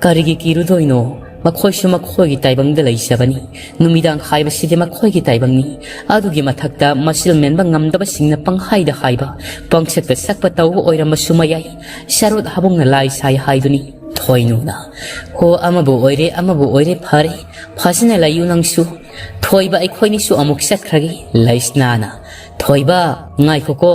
ꯀꯔꯤꯒꯤ ꯀꯤꯔꯨꯗꯣꯏꯅꯣ? ꯃꯈꯣꯏꯁꯨ ꯃꯈꯣꯏꯒꯤ ꯇꯥꯏꯕꯪꯗ ꯂꯩꯖꯕꯅꯤ꯫ ꯅꯨꯃꯤꯗꯥꯡ ꯍꯥꯏꯕꯁꯤꯗꯤ ꯃꯈꯣꯏꯒꯤ ꯇꯥꯏꯕꯪꯅꯤ꯫ ꯑꯗꯨꯒꯤ ꯃꯊꯛꯇ ꯃꯆꯤꯜ ꯃꯦꯟꯕ ꯉꯝꯗꯕꯁꯤꯡꯅ ꯄꯪꯍꯥꯏꯗ ꯍꯥꯏꯕ, ꯄꯪꯁꯛꯇ ꯁꯛꯄ ꯇꯧꯕ ꯑꯣꯏꯔꯝꯕꯁꯨ ꯃꯌꯥꯏ꯫ ꯁꯔꯨꯠ ꯍꯥꯕꯨꯡꯅ ꯂꯥꯏ ꯁꯥꯏ ꯍꯥꯏꯗꯨꯅꯤ꯫" ꯊꯣꯏꯅꯨꯅ, "ꯍꯣ, ꯑꯃꯕꯨ ꯑꯣꯏꯔꯦ, ꯑꯃꯕꯨ ꯑꯣꯏꯔꯦ, ꯐꯔꯦ꯫ ꯐꯖꯅ ꯂꯩꯌꯨ ꯅꯪꯁꯨ꯫ ꯊꯣꯏꯕ, ꯑꯩꯈꯣꯏꯅꯤꯁꯨ ꯑꯃꯨꯛ ꯆꯠꯈ꯭ꯔꯒꯦ꯫" ꯂꯩꯁꯅꯥꯅ, "ꯊꯣꯏꯕ, ꯉꯥꯏꯈꯣꯀꯣ,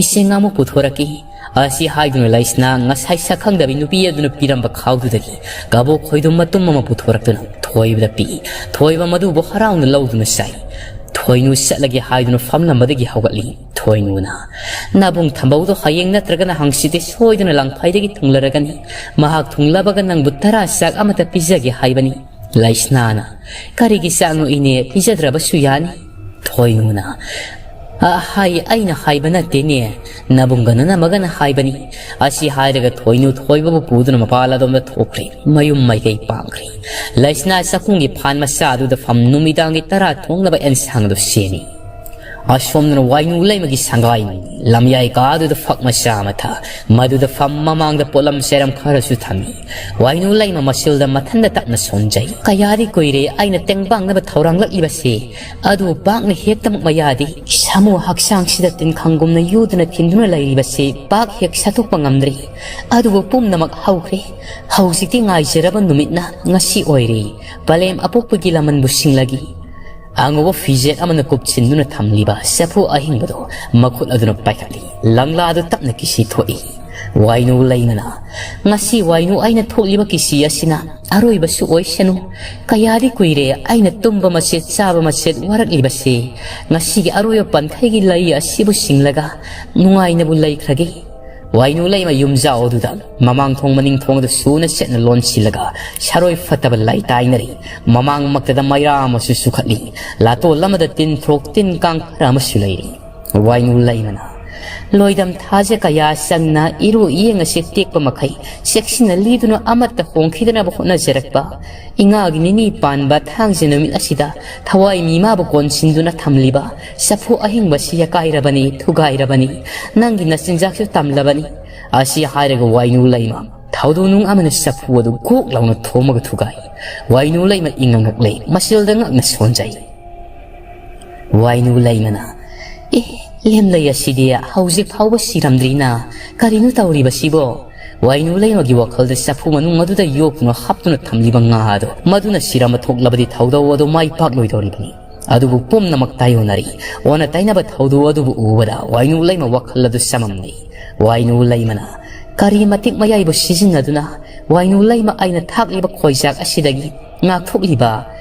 ꯏꯁꯤꯡ ꯑꯃꯨꯛ ꯄꯨꯊꯣꯔꯛꯀꯦ꯫" ꯑꯁꯤ ꯍꯥꯏꯗꯨꯅ ꯂꯩꯁꯅꯥ ꯉꯁꯥꯏ ꯁꯛꯈꯪꯗꯕꯤ ꯅꯨꯄꯤ ꯑꯗꯨꯅ ꯄꯤꯔꯝꯕ ꯈꯥꯎꯗꯨꯗꯒꯤ ꯀꯕꯣꯛ ꯈꯣꯏꯗꯨꯝ ꯃꯇꯨꯝ ꯑꯃ ꯄꯨꯊꯣꯔꯛꯇꯨꯅ ꯊꯣꯏꯕꯗ ꯄꯤ꯫ ꯊꯣꯏꯕ ꯃꯗꯨꯕꯨ ꯍꯔꯥꯎꯅ ꯂꯧꯗꯨꯅ ꯆꯥꯏ꯫ ꯊꯣꯏꯅꯨ ꯆꯠꯂꯒꯦ ꯍꯥꯏꯗꯨꯅ ꯐꯝꯂꯝꯕꯗꯒꯤ ꯍꯧꯒꯠꯂꯤ꯫ ꯊꯣꯏꯅꯨꯅ, "ꯅꯕꯨꯡ ꯊꯝꯕꯧꯗꯣ ꯍꯌꯦꯡ ꯅꯠꯇ꯭ꯔꯒꯅ ꯍꯪꯆꯤꯠꯇꯤ ꯁꯣꯏꯗꯅ ꯂꯪꯐꯩꯗꯒꯤ ꯊꯨꯡꯂꯔꯒꯅꯤ꯫ ꯃꯍꯥꯛ ꯊꯨꯡꯂꯕꯒ ꯅꯪꯕꯨ ꯇꯔꯥ ꯆꯥꯛ ꯑꯃꯇ ꯄꯤꯖꯒꯦ ꯍꯥꯏꯕꯅꯤ꯫" ꯂꯩꯁꯅꯥꯅ, "ꯀꯔꯤꯒꯤ ꯆꯥꯛꯅꯣ ꯏꯅꯦ? ꯄꯤꯖꯗ꯭ꯔꯕꯁꯨ ꯌꯥꯅꯤ꯫" ꯊꯣꯏꯅꯨꯅ, "ꯑ, ꯍꯥꯏ, ꯑꯩꯅ ꯍꯥꯏꯕ ꯅꯠꯇꯦꯅꯦ, ꯅꯕꯨꯡꯒꯅ ꯅꯃꯒꯅ ꯍꯥꯏꯕꯅꯤ꯫" ꯑꯁꯤ ꯍꯥꯏꯔꯒ ꯊꯣꯏꯅꯨ ꯊꯣꯏꯕꯕꯨ ꯄꯨꯗꯨꯅ ꯃꯄꯥꯜ ꯑꯗꯣꯝꯗ ꯊꯣꯛꯈ꯭ꯔꯦ꯫ ꯃꯌꯨꯝ ꯃꯥꯏꯀꯩ ꯄꯥꯡꯈ꯭ꯔꯦ꯫ ꯂꯩꯁꯅꯥ ꯆꯥꯛꯈꯨꯝꯒꯤ ꯐꯥꯟ ꯃꯆꯥ ꯑꯗꯨꯗ ꯐꯝ ꯅꯨꯃꯤꯗꯥꯡꯒꯤ ꯇꯔꯥ ꯊꯣꯡꯅꯕ ꯑꯦꯟꯁꯥꯡ ꯑꯗꯨ ꯁꯦꯝꯃꯤ꯫ ꯑꯁꯣꯝꯗꯅ ꯋꯥꯏꯅꯨ ꯂꯩꯃꯒꯤ ꯁꯪꯒꯥꯏ ꯂꯝꯌꯥꯏ ꯀꯥꯗꯨꯗ ꯐꯛ ꯃꯆꯥ ꯑꯃ ꯊꯥ, ꯃꯗꯨꯗ ꯐꯝ ꯃꯃꯥꯡꯗ ꯄꯣꯠꯂꯝ ꯆꯩꯔꯝ ꯈꯔꯁꯨ ꯊꯝꯃꯤ꯫ ꯋꯥꯏꯅꯨ ꯂꯩꯃ ꯃꯁꯤꯜꯗ ꯃꯊꯟꯗ ꯇꯞꯅ ꯁꯣꯟꯖꯩ꯫ "ꯀꯌꯥꯗꯤ ꯀꯨꯏꯔꯦ ꯑꯩꯅ ꯇꯦꯡꯕꯥꯡꯅꯕ ꯊꯧꯔꯥꯡꯂꯛꯂꯤꯕꯁꯤ, ꯑꯗꯨꯕꯨ ꯄꯥꯛꯅ ꯍꯦꯛꯇꯃꯛ ꯃꯌꯥꯗꯦ꯫ ꯁꯥꯃꯨ ꯍꯛꯆꯥꯡꯁꯤꯗ ꯇꯤꯟꯈꯪꯒꯨꯝꯅ ꯌꯨꯗꯨꯅ ꯊꯤꯟꯗꯨꯅ ꯂꯩꯔꯤꯕꯁꯤ ꯄꯥꯛ ꯍꯦꯛ ꯁꯠꯇꯣꯛꯄ ꯉꯝꯗ꯭ꯔꯦ꯫ ꯑꯗꯨꯕꯨ ꯄꯨꯝꯅꯃꯛ ꯍꯧꯈ꯭ꯔꯦ꯫ ꯍꯧꯖꯤꯛꯇꯤ ꯉꯥꯏꯖꯔꯕ ꯅꯨꯃꯤꯠꯅ ꯉꯁꯤ ꯑꯣꯏꯔꯦ꯫ ꯄꯂꯦꯝ ꯑꯄꯣꯛꯄꯒꯤ ꯂꯃꯟꯕꯨ ꯁꯤꯡꯂꯒꯦ꯫" ꯑꯉꯧꯕ ꯐꯤꯖꯦꯠ ꯑꯃꯅ ꯀꯨꯞꯁꯤꯟꯗꯨꯅ ꯊꯝꯂꯤꯕ ꯆꯐꯨ ꯑꯍꯤꯡꯕꯗꯨ ꯃꯈꯨꯠ ꯑꯗꯨꯅ ꯄꯥꯏꯈꯠꯂꯤ꯫ ꯂꯪꯂꯥꯗꯨ ꯇꯞꯅ ꯀꯤꯁꯤ ꯊꯣꯛꯏ꯫ ꯋꯥꯏꯅꯨ ꯂꯩꯃꯅ, "ꯉꯁꯤ ꯋꯥꯏꯅꯨ ꯑꯩꯅ ꯊꯣꯛꯂꯤꯕ ꯀꯤꯁꯤ ꯑꯁꯤꯅ ꯑꯔꯣꯏꯕꯁꯨ ꯑꯣꯏꯁꯅꯨ꯫ ꯀꯌꯥꯗꯤ ꯀꯨꯏꯔꯦ ꯑꯩꯅ ꯇꯨꯝꯕ ꯃꯆꯦꯠ ꯆꯥꯕ ꯃꯆꯦꯠ ꯋꯥꯔꯛꯂꯤꯕꯁꯦ꯫ ꯉꯁꯤꯒꯤ ꯑꯔꯣꯏꯕ ꯄꯟꯊꯩꯒꯤ ꯂꯩ ꯑꯁꯤꯕꯨ ꯁꯤꯡꯂꯒ ꯅꯨꯡꯉꯥꯏꯅꯕꯨ ꯂꯩꯈ꯭ꯔꯒꯦ꯫" ꯋꯥꯏꯅꯨ ꯂꯩꯃ ꯌꯨꯝꯖꯥꯎ ꯑꯗꯨꯗ ꯃꯃꯥꯡ ꯊꯣꯡ ꯃꯅꯤꯡ ꯊꯣꯡ ꯑꯗꯨ ꯁꯨꯅ ꯆꯦꯠꯅ ꯂꯣꯟꯁꯤꯜꯂꯒ ꯁꯔꯣꯏ ꯐꯠꯇꯕ ꯂꯩ ꯇꯥꯏꯅꯔꯤ꯫ ꯃꯃꯥꯡꯃꯛꯇꯗ ꯃꯩꯔꯥ ꯑꯃꯁꯨ ꯆꯨꯈꯠꯂꯤ꯫ ꯂꯥꯇꯣꯜ ꯑꯃꯗ ꯇꯤꯟ ꯊ꯭ꯔꯣꯛ ꯇꯤꯟ ꯀꯥꯡ ꯈꯔ ꯑꯃꯁꯨ ꯂꯩꯔꯤ꯫ ꯋꯥꯏꯅꯨ ꯂꯩꯃꯅ, "ꯂꯣꯏꯗꯝ ꯊꯥꯖ ꯀꯌꯥ ꯆꯪꯅ ꯏꯔꯨ ꯏꯌꯦꯡ ꯑꯁꯤ ꯇꯦꯛꯄ ꯃꯈꯩ ꯆꯦꯛꯁꯤꯟꯅ ꯂꯤꯗꯨꯅ ꯑꯃꯠꯇ ꯍꯣꯡꯈꯤꯗꯅꯕ ꯍꯣꯠꯅꯖꯔꯛꯄ ꯏꯉꯥꯒꯤ ꯅꯤꯅꯤ ꯄꯥꯟꯕ ꯊꯥꯡꯖ ꯅꯨꯃꯤꯠ ꯑꯁꯤꯗ ꯊꯋꯥꯏ ꯃꯤꯃꯥꯕꯨ ꯀꯣꯟꯁꯤꯟꯗꯨꯅ ꯊꯝꯂꯤꯕ ꯆꯐꯨ ꯑꯍꯤꯡꯕꯁꯤ ꯌꯥꯀꯥꯏꯔꯕꯅꯤ, ꯊꯨꯒꯥꯏꯔꯕꯅꯤ꯫ ꯅꯪꯒꯤ ꯅꯆꯤꯟꯖꯥꯛꯁꯨ ꯇꯝꯂꯕꯅꯤ꯫" ꯑꯁꯤ ꯍꯥꯏꯔꯒ ꯋꯥꯏꯅꯨ ꯂꯩꯃ ꯊꯧꯗꯣꯅꯨꯡ ꯑꯃꯅ ꯆꯐꯨ ꯑꯗꯨ ꯒꯣꯛ ꯂꯥꯎꯅ ꯊꯣꯝꯃꯒ ꯊꯨꯒꯥꯏ꯫ ꯋꯥꯏꯅꯨ ꯂꯩꯃ ꯏꯪꯉꯪꯂꯛꯂꯦ, ꯃꯁꯤꯜꯗ ꯉꯛꯅ ꯁꯣꯟꯖꯩ꯫ ꯋꯥꯏꯅꯨ ꯂꯩꯃꯅ, "ꯑꯦ, ꯂꯦꯝꯂꯩ ꯑꯁꯤꯗꯤ ꯍꯧꯖꯤꯛ ꯐꯥꯎꯕ ꯁꯤꯔꯝꯗ꯭ꯔꯤꯅ, ꯀꯔꯤꯅꯣ ꯇꯧꯔꯤꯕꯁꯤꯕꯣ?" ꯋꯥꯏꯅꯨ ꯂꯩꯃꯒꯤ ꯋꯥꯈꯜꯗ ꯆꯐꯨ ꯃꯅꯨꯡ ꯑꯗꯨꯗ ꯌꯣꯛꯇꯨꯅ ꯍꯥꯞꯇꯨꯅ ꯊꯝꯂꯤꯕ ꯉꯥ ꯑꯗꯨ ꯃꯗꯨꯅ ꯁꯤꯔꯝꯕ ꯊꯣꯛꯂꯕꯗꯤ ꯊꯧꯗꯧ ꯑꯗꯨ ꯃꯥꯏ ꯄꯥꯛꯂꯣꯏꯗꯧꯔꯤꯕꯅꯤ꯫ ꯑꯗꯨꯕꯨ ꯄꯨꯝꯅꯃꯛ ꯇꯥꯏꯑꯣꯟꯅꯔꯤ꯫ ꯑꯣꯟꯅ ꯇꯩꯅꯕ ꯊꯧꯗꯣꯛ ꯑꯗꯨꯕꯨ ꯎꯕꯗ ꯋꯥꯏꯅꯨ ꯂꯩꯃ ꯋꯥꯈꯜ ꯑꯗꯨ ꯆꯃꯝꯅꯩ꯫ ꯋꯥꯏꯅꯨ ꯂꯩꯃꯅ, "ꯀꯔꯤ ꯃꯇꯤꯛ ꯃꯌꯥꯏꯕꯨ ꯁꯤꯖꯤꯟꯅꯗꯨꯅ ꯋꯥꯏꯅꯨ ꯂꯩꯃ ꯑꯩꯅ ꯊꯥꯛꯂꯤꯕ ꯈꯣꯏꯆꯥꯛ ꯑꯁꯤꯗꯒꯤ ꯉꯥꯛꯊꯣꯛꯂꯤꯕ?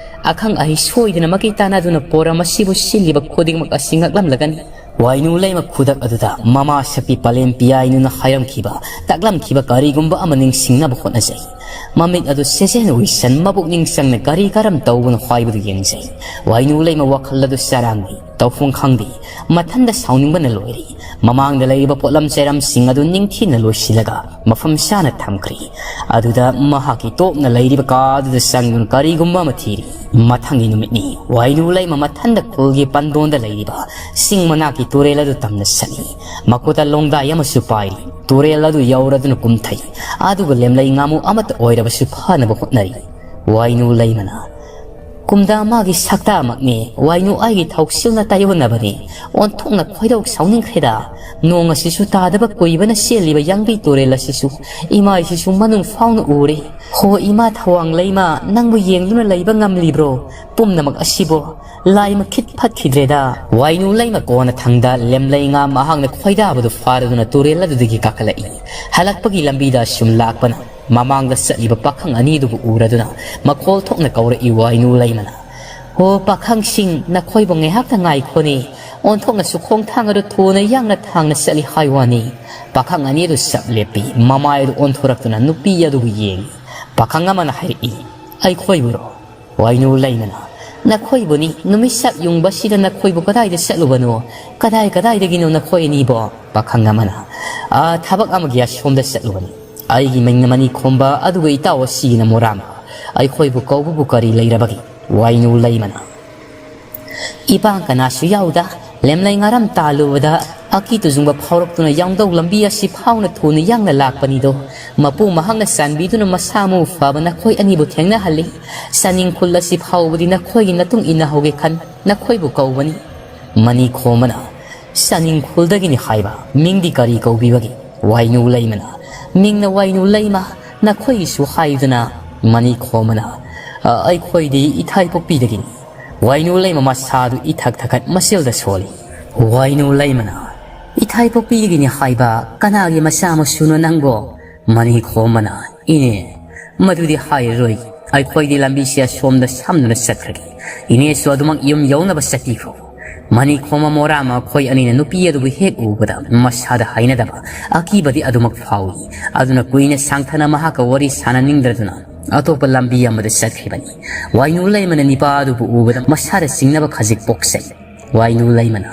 ꯑꯈꯪ ꯑꯍꯩ ꯁꯣꯏꯗꯅꯃꯛꯀꯤ ꯇꯥꯟꯅꯗꯨꯅ ꯄꯣꯔꯝ ꯑꯁꯤꯕꯨ ꯁꯤꯜꯂꯤꯕ ꯈꯨꯗꯤꯡꯃꯛ ꯑꯁꯤ ꯉꯥꯛꯂꯝꯂꯒꯅꯤ꯫" ꯋꯥꯏꯅꯨ ꯂꯩꯃ ꯈꯨꯗꯛ ꯑꯗꯨꯗ ꯃꯃꯥ ꯁꯛꯄꯤ ꯄꯂꯦꯝ ꯄꯤꯌꯥꯏꯅꯨꯅ ꯍꯥꯏꯔꯝꯈꯤꯕ, ꯇꯥꯛꯂꯝꯈꯤꯕ ꯀꯔꯤꯒꯨꯝꯕ ꯑꯃ ꯅꯤꯡꯁꯤꯡꯅꯕ ꯍꯣꯠꯅꯖꯩ꯫ ꯃꯃꯤꯠ ꯑꯗꯨ ꯁꯦꯖꯦꯟ ꯎꯏꯁꯟ ꯃꯕꯨꯛꯅꯤꯡ ꯆꯪꯅ ꯀꯔꯤ ꯀꯔꯝ ꯇꯧꯕꯅꯣ ꯍꯥꯏꯕꯗꯨ ꯌꯦꯡꯖꯩ꯫ ꯋꯥꯏꯅꯨ ꯂꯩꯃ ꯋꯥꯈꯜ ꯑꯗꯨ ꯆꯔꯥꯡꯅꯩ꯫ ꯇꯧꯐꯝ ꯈꯪꯗꯦ꯫ ꯃꯊꯟꯗ ꯁꯥꯎꯅꯤꯡꯕꯅ ꯂꯣꯏꯔꯦ꯫ ꯃꯃꯥꯡꯗ ꯂꯩꯔꯤꯕ ꯄꯣꯠꯂꯝ ꯆꯩꯔꯝꯁꯤꯡ ꯑꯗꯨ ꯅꯤꯡꯊꯤꯅ ꯂꯣꯏꯁꯤꯜꯂꯒ ꯃꯐꯝ ꯆꯥꯅ ꯊꯝꯈ꯭ꯔꯦ꯫ ꯑꯗꯨꯗ ꯃꯍꯥꯛꯀꯤ ꯇꯣꯞꯅ ꯂꯩꯔꯤꯕ ꯀꯥ ꯑꯗꯨꯗ ꯆꯪꯗꯨꯅ ꯀꯔꯤꯒꯨꯝꯕ ꯑꯃ ꯊꯤꯔꯤ꯫ ꯃꯊꯪꯒꯤ ꯅꯨꯃꯤꯠꯅꯤ꯫ ꯋꯥꯏꯅꯨ ꯂꯩꯃ ꯃꯊꯟꯗ ꯈꯨꯜꯒꯤ ꯄꯟꯗꯣꯟꯗ ꯂꯩꯔꯤꯕ ꯆꯤꯡ ꯃꯅꯥꯛꯀꯤ ꯇꯨꯔꯦꯜ ꯑꯗꯨ ꯇꯝꯅ ꯆꯠꯂꯤ꯫ ꯃꯈꯨꯠꯇ ꯂꯣꯡꯗꯥꯏ ꯑꯃꯁꯨ ꯄꯥꯏꯔꯤ꯫ ꯇꯨꯔꯦꯜ ꯑꯗꯨ ꯌꯧꯔꯗꯨꯅ ꯀꯨꯝꯊꯩ꯫ ꯑꯗꯨꯒ ꯂꯦꯝꯂꯩ ꯉꯥꯃꯨ ꯑꯃꯠꯇ ꯑꯣꯏꯔꯕꯁꯨ ꯐꯅꯕ ꯍꯣꯠꯅꯔꯤ꯫ ꯋꯥꯏꯅꯨ ꯂꯩꯃꯅ, "ꯀꯨꯝꯗꯥ ꯃꯥꯒꯤ ꯁꯛꯇꯥꯃꯛꯅꯦ, ꯋꯥꯏꯅꯨ ꯑꯩꯒꯤ ꯊꯧꯁꯤꯜꯅ ꯇꯥꯏꯌꯣꯟꯅꯕꯅꯦ꯫ ꯑꯣꯟꯊꯣꯛꯅ ꯈꯣꯏꯗꯧ ꯁꯥꯎꯅꯤꯡꯈ꯭ꯔꯦꯗ꯫ ꯅꯣꯡ ꯑꯁꯤꯁꯨ ꯇꯥꯗꯕ ꯀꯨꯏꯕꯅ ꯆꯦꯜꯂꯤꯕ ꯌꯥꯡꯕꯤ ꯇꯨꯔꯦꯜ ꯑꯁꯤꯁꯨ ꯏꯃꯥꯏꯁꯤꯁꯨ ꯃꯅꯨꯡ ꯐꯥꯎꯅ ꯎꯔꯦ꯫ ꯍꯣ ꯏꯃꯥ ꯊꯋꯥꯡ ꯂꯩꯃ, ꯅꯪꯕꯨ ꯌꯦꯡꯗꯨꯅ ꯂꯩꯕ ꯉꯝꯂꯤꯕ꯭ꯔꯣ? ꯄꯨꯝꯅꯃꯛ ꯑꯁꯤꯕꯨ ꯂꯥꯏ ꯃꯈꯤꯠ ꯐꯠꯈꯤꯗ꯭ꯔꯦꯗ"꯫ ꯋꯥꯏꯅꯨ ꯂꯩꯃ ꯀꯣꯟꯅ ꯊꯪꯗ ꯂꯦꯝꯂꯩ ꯉꯥ ꯃꯍꯥꯛꯅ ꯈꯣꯏꯗꯥꯕꯗꯨ ꯐꯥꯔꯗꯨꯅ ꯇꯨꯔꯦꯜ ꯑꯗꯨꯗꯒꯤ ꯀꯥꯈꯠꯂꯛꯏ꯫ ꯍꯜꯂꯛꯄꯒꯤ ꯂꯝꯕꯤꯗ ꯁꯨꯝ ꯂꯥꯛꯄꯅ ꯃꯃꯥꯡꯗ ꯆꯠꯂꯤꯕ ꯄꯥꯈꯪ ꯑꯅꯤꯗꯨꯕꯨ ꯎꯔꯗꯨꯅ ꯃꯈꯣꯜ ꯊꯣꯛꯅ ꯀꯧꯔꯛꯏ ꯋꯥꯏꯅꯨ ꯂꯩꯃꯅ꯫ "ꯍꯣ ꯄꯥꯈꯪꯁꯤꯡ, ꯅꯈꯣꯏꯕꯨ ꯉꯥꯏꯍꯥꯛꯇ ꯉꯥꯏꯈꯣꯅꯦ꯫ ꯑꯣꯟꯊꯣꯛꯅꯁꯨ ꯈꯣꯡꯊꯥꯡ ꯑꯗꯨ ꯊꯨꯅ ꯌꯥꯡꯅ ꯊꯥꯡꯅ ꯆꯠꯂꯤ ꯍꯥꯏ ꯋꯥꯅꯤ"꯫ ꯄꯥꯈꯪ ꯑꯅꯤ ꯑꯗꯨ ꯆꯞ ꯂꯦꯞꯄꯤ꯫ ꯃꯃꯥꯏ ꯑꯗꯨ ꯑꯣꯟꯊꯣꯔꯛꯇꯨꯅ ꯅꯨꯄꯤ ꯑꯗꯨꯕꯨ ꯌꯦꯡꯏ꯫ ꯄꯥꯈꯪ ꯑꯃꯅ ꯍꯥꯏꯔꯛꯏ, "ꯑꯩꯈꯣꯏꯕꯨꯔꯣ?" ꯋꯥꯏꯅꯨ ꯂꯩꯃꯅ, "ꯅꯈꯣꯏꯕꯨꯅꯤ꯫ ꯅꯨꯃꯤꯠ ꯁꯛ ꯌꯨꯡꯕꯁꯤꯗ ꯅꯈꯣꯏꯕꯨ ꯀꯗꯥꯏꯗ ꯆꯠꯂꯨꯕꯅꯣ? ꯀꯗꯥꯏ ꯀꯗꯥꯏꯗꯒꯤꯅꯣ ꯅꯈꯣꯏ ꯑꯅꯤꯕꯣ?" ꯄꯥꯈꯪ ꯑꯃꯅ, "ꯑꯥ, ꯊꯕꯛ ꯑꯃꯒꯤ ꯑꯁꯣꯝꯗ ꯆꯠꯂꯨꯕꯅꯤ꯫ ꯑꯩꯒꯤ ꯃꯤꯡꯅ ꯃꯅꯤ ꯈꯣꯝꯕ, ꯑꯗꯨꯒ ꯏꯇꯥꯎ ꯑꯁꯤꯒꯤꯅ ꯃꯣꯔꯥꯝꯕ꯫ ꯑꯩꯈꯣꯏꯕꯨ ꯀꯧꯕꯕꯨ ꯀꯔꯤ ꯂꯩꯔꯕꯒꯦ?" ꯋꯥꯏꯅꯨ ꯂꯩꯃꯅ, "ꯏꯄꯥꯡ ꯀꯅꯥꯁꯨ ꯌꯥꯎꯗ ꯂꯦꯝꯂꯩ ꯉꯥꯔꯝ ꯇꯥꯜꯂꯨꯕꯗ ꯑꯀꯤ ꯇꯨꯖꯨꯡꯕ ꯐꯥꯎꯔꯛꯇꯨꯅ ꯌꯥꯡꯗꯧ ꯂꯝꯕꯤ ꯑꯁꯤ ꯐꯥꯎꯅ ꯊꯨꯅ ꯌꯥꯡꯅ ꯂꯥꯛꯄꯅꯤꯗꯣ꯫ ꯃꯄꯨ ꯃꯍꯥꯛꯅ ꯆꯥꯟꯕꯤꯗꯨꯅ ꯃꯁꯥ ꯃꯎ ꯐꯕ ꯅꯈꯣꯏ ꯑꯅꯤꯕꯨ ꯊꯦꯡꯅꯍꯜꯂꯤ꯫ ꯆꯥꯅꯤꯡꯈꯨꯜ ꯑꯁꯤ ꯐꯥꯎꯕꯗꯤ ꯅꯈꯣꯏꯒꯤ ꯅꯇꯨꯡ ꯏꯟꯅꯍꯧꯒꯦ ꯈꯟ ꯅꯈꯣꯏꯕꯨ ꯀꯧꯕꯅꯤ"꯫ ꯃꯅꯤ ꯈꯣꯝꯕꯅ, "ꯆꯥꯅꯤꯡꯈꯨꯜꯗꯒꯤꯅꯤ ꯍꯥꯏꯕ? ꯃꯤꯡꯗꯤ ꯀꯔꯤ ꯀꯧꯕꯤꯕꯒꯦ?" ꯋꯥꯏꯅꯨ ꯂꯩꯃꯅ, "ꯃꯤꯡꯅ ꯋꯥꯏꯅꯨ ꯂꯩꯃ, ꯅꯈꯣꯏꯒꯤꯁꯨ ꯍꯥꯏꯗꯨꯅ"꯫ ꯃꯅꯤ ꯈꯣꯝꯕꯅ, "ꯑ, ꯑꯩꯈꯣꯏꯗꯤ ꯏꯊꯥꯏ ꯄꯣꯛꯄꯤꯗꯒꯤꯅꯤ"꯫ ꯋꯥꯏꯅꯨ ꯂꯩꯃ ꯃꯁꯥꯗꯨ ꯏꯊꯛ ꯊꯛꯀꯠ ꯃꯆꯤꯜꯗ ꯁꯣꯜꯂꯤ꯫ ꯋꯥꯏꯅꯨ ꯂꯩꯃꯅ, "ꯏꯊꯥꯏ ꯄꯣꯛꯄꯤꯗꯒꯤꯅꯤ ꯍꯥꯏꯕ ꯀꯅꯥꯒꯤ ꯃꯆꯥ ꯃꯁꯨꯅꯣ ꯅꯪꯕꯣ?" ꯃꯅꯤ ꯈꯣꯝꯕꯅ, "ꯏꯅꯦ, ꯃꯗꯨꯗꯤ ꯍꯥꯏꯔꯔꯣꯏ꯫ ꯑꯩꯈꯣꯏꯗꯤ ꯂꯝꯕꯤꯁꯦ ꯑꯁꯣꯝꯗ ꯁꯝꯗꯨꯅ ꯆꯠꯈ꯭ꯔꯒꯦ꯫ ꯏꯅꯦꯁꯨ ꯑꯗꯨꯃꯛ ꯌꯨꯝ ꯌꯧꯅꯕ ꯆꯠꯄꯤꯈ꯭ꯔꯣ"꯫ ꯃꯅꯤ ꯈꯣꯝꯕ ꯃꯣꯔꯥ ꯃꯈꯣꯏ ꯑꯅꯤꯅ ꯅꯨꯄꯤ ꯑꯗꯨꯕꯨ ꯍꯦꯛ ꯎꯕꯗ ꯃꯁꯥꯗ ꯍꯩꯅꯗꯕ ꯑꯀꯤꯕꯗꯤ ꯑꯗꯨꯃꯛ ꯐꯥꯎꯏ꯫ ꯑꯗꯨꯅ ꯀꯨꯏꯅ ꯁꯥꯡꯊꯅ ꯃꯍꯥꯛꯀ ꯋꯥꯔꯤ ꯁꯥꯟꯅꯅꯤꯡꯗ꯭ꯔꯗꯨꯅ ꯑꯇꯣꯞꯄ ꯂꯝꯕꯤ ꯑꯃꯗ ꯆꯠꯈꯤꯕꯅꯤ꯫ ꯋꯥꯏꯅꯨ ꯂꯩꯃꯅ ꯅꯤꯄꯥ ꯑꯗꯨꯕꯨ ꯎꯕꯗ ꯃꯁꯥꯗ ꯆꯤꯡꯅꯕ ꯈꯖꯤꯛ ꯄꯣꯛꯆꯩ꯫ ꯋꯥꯏꯅꯨ ꯂꯩꯃꯅ,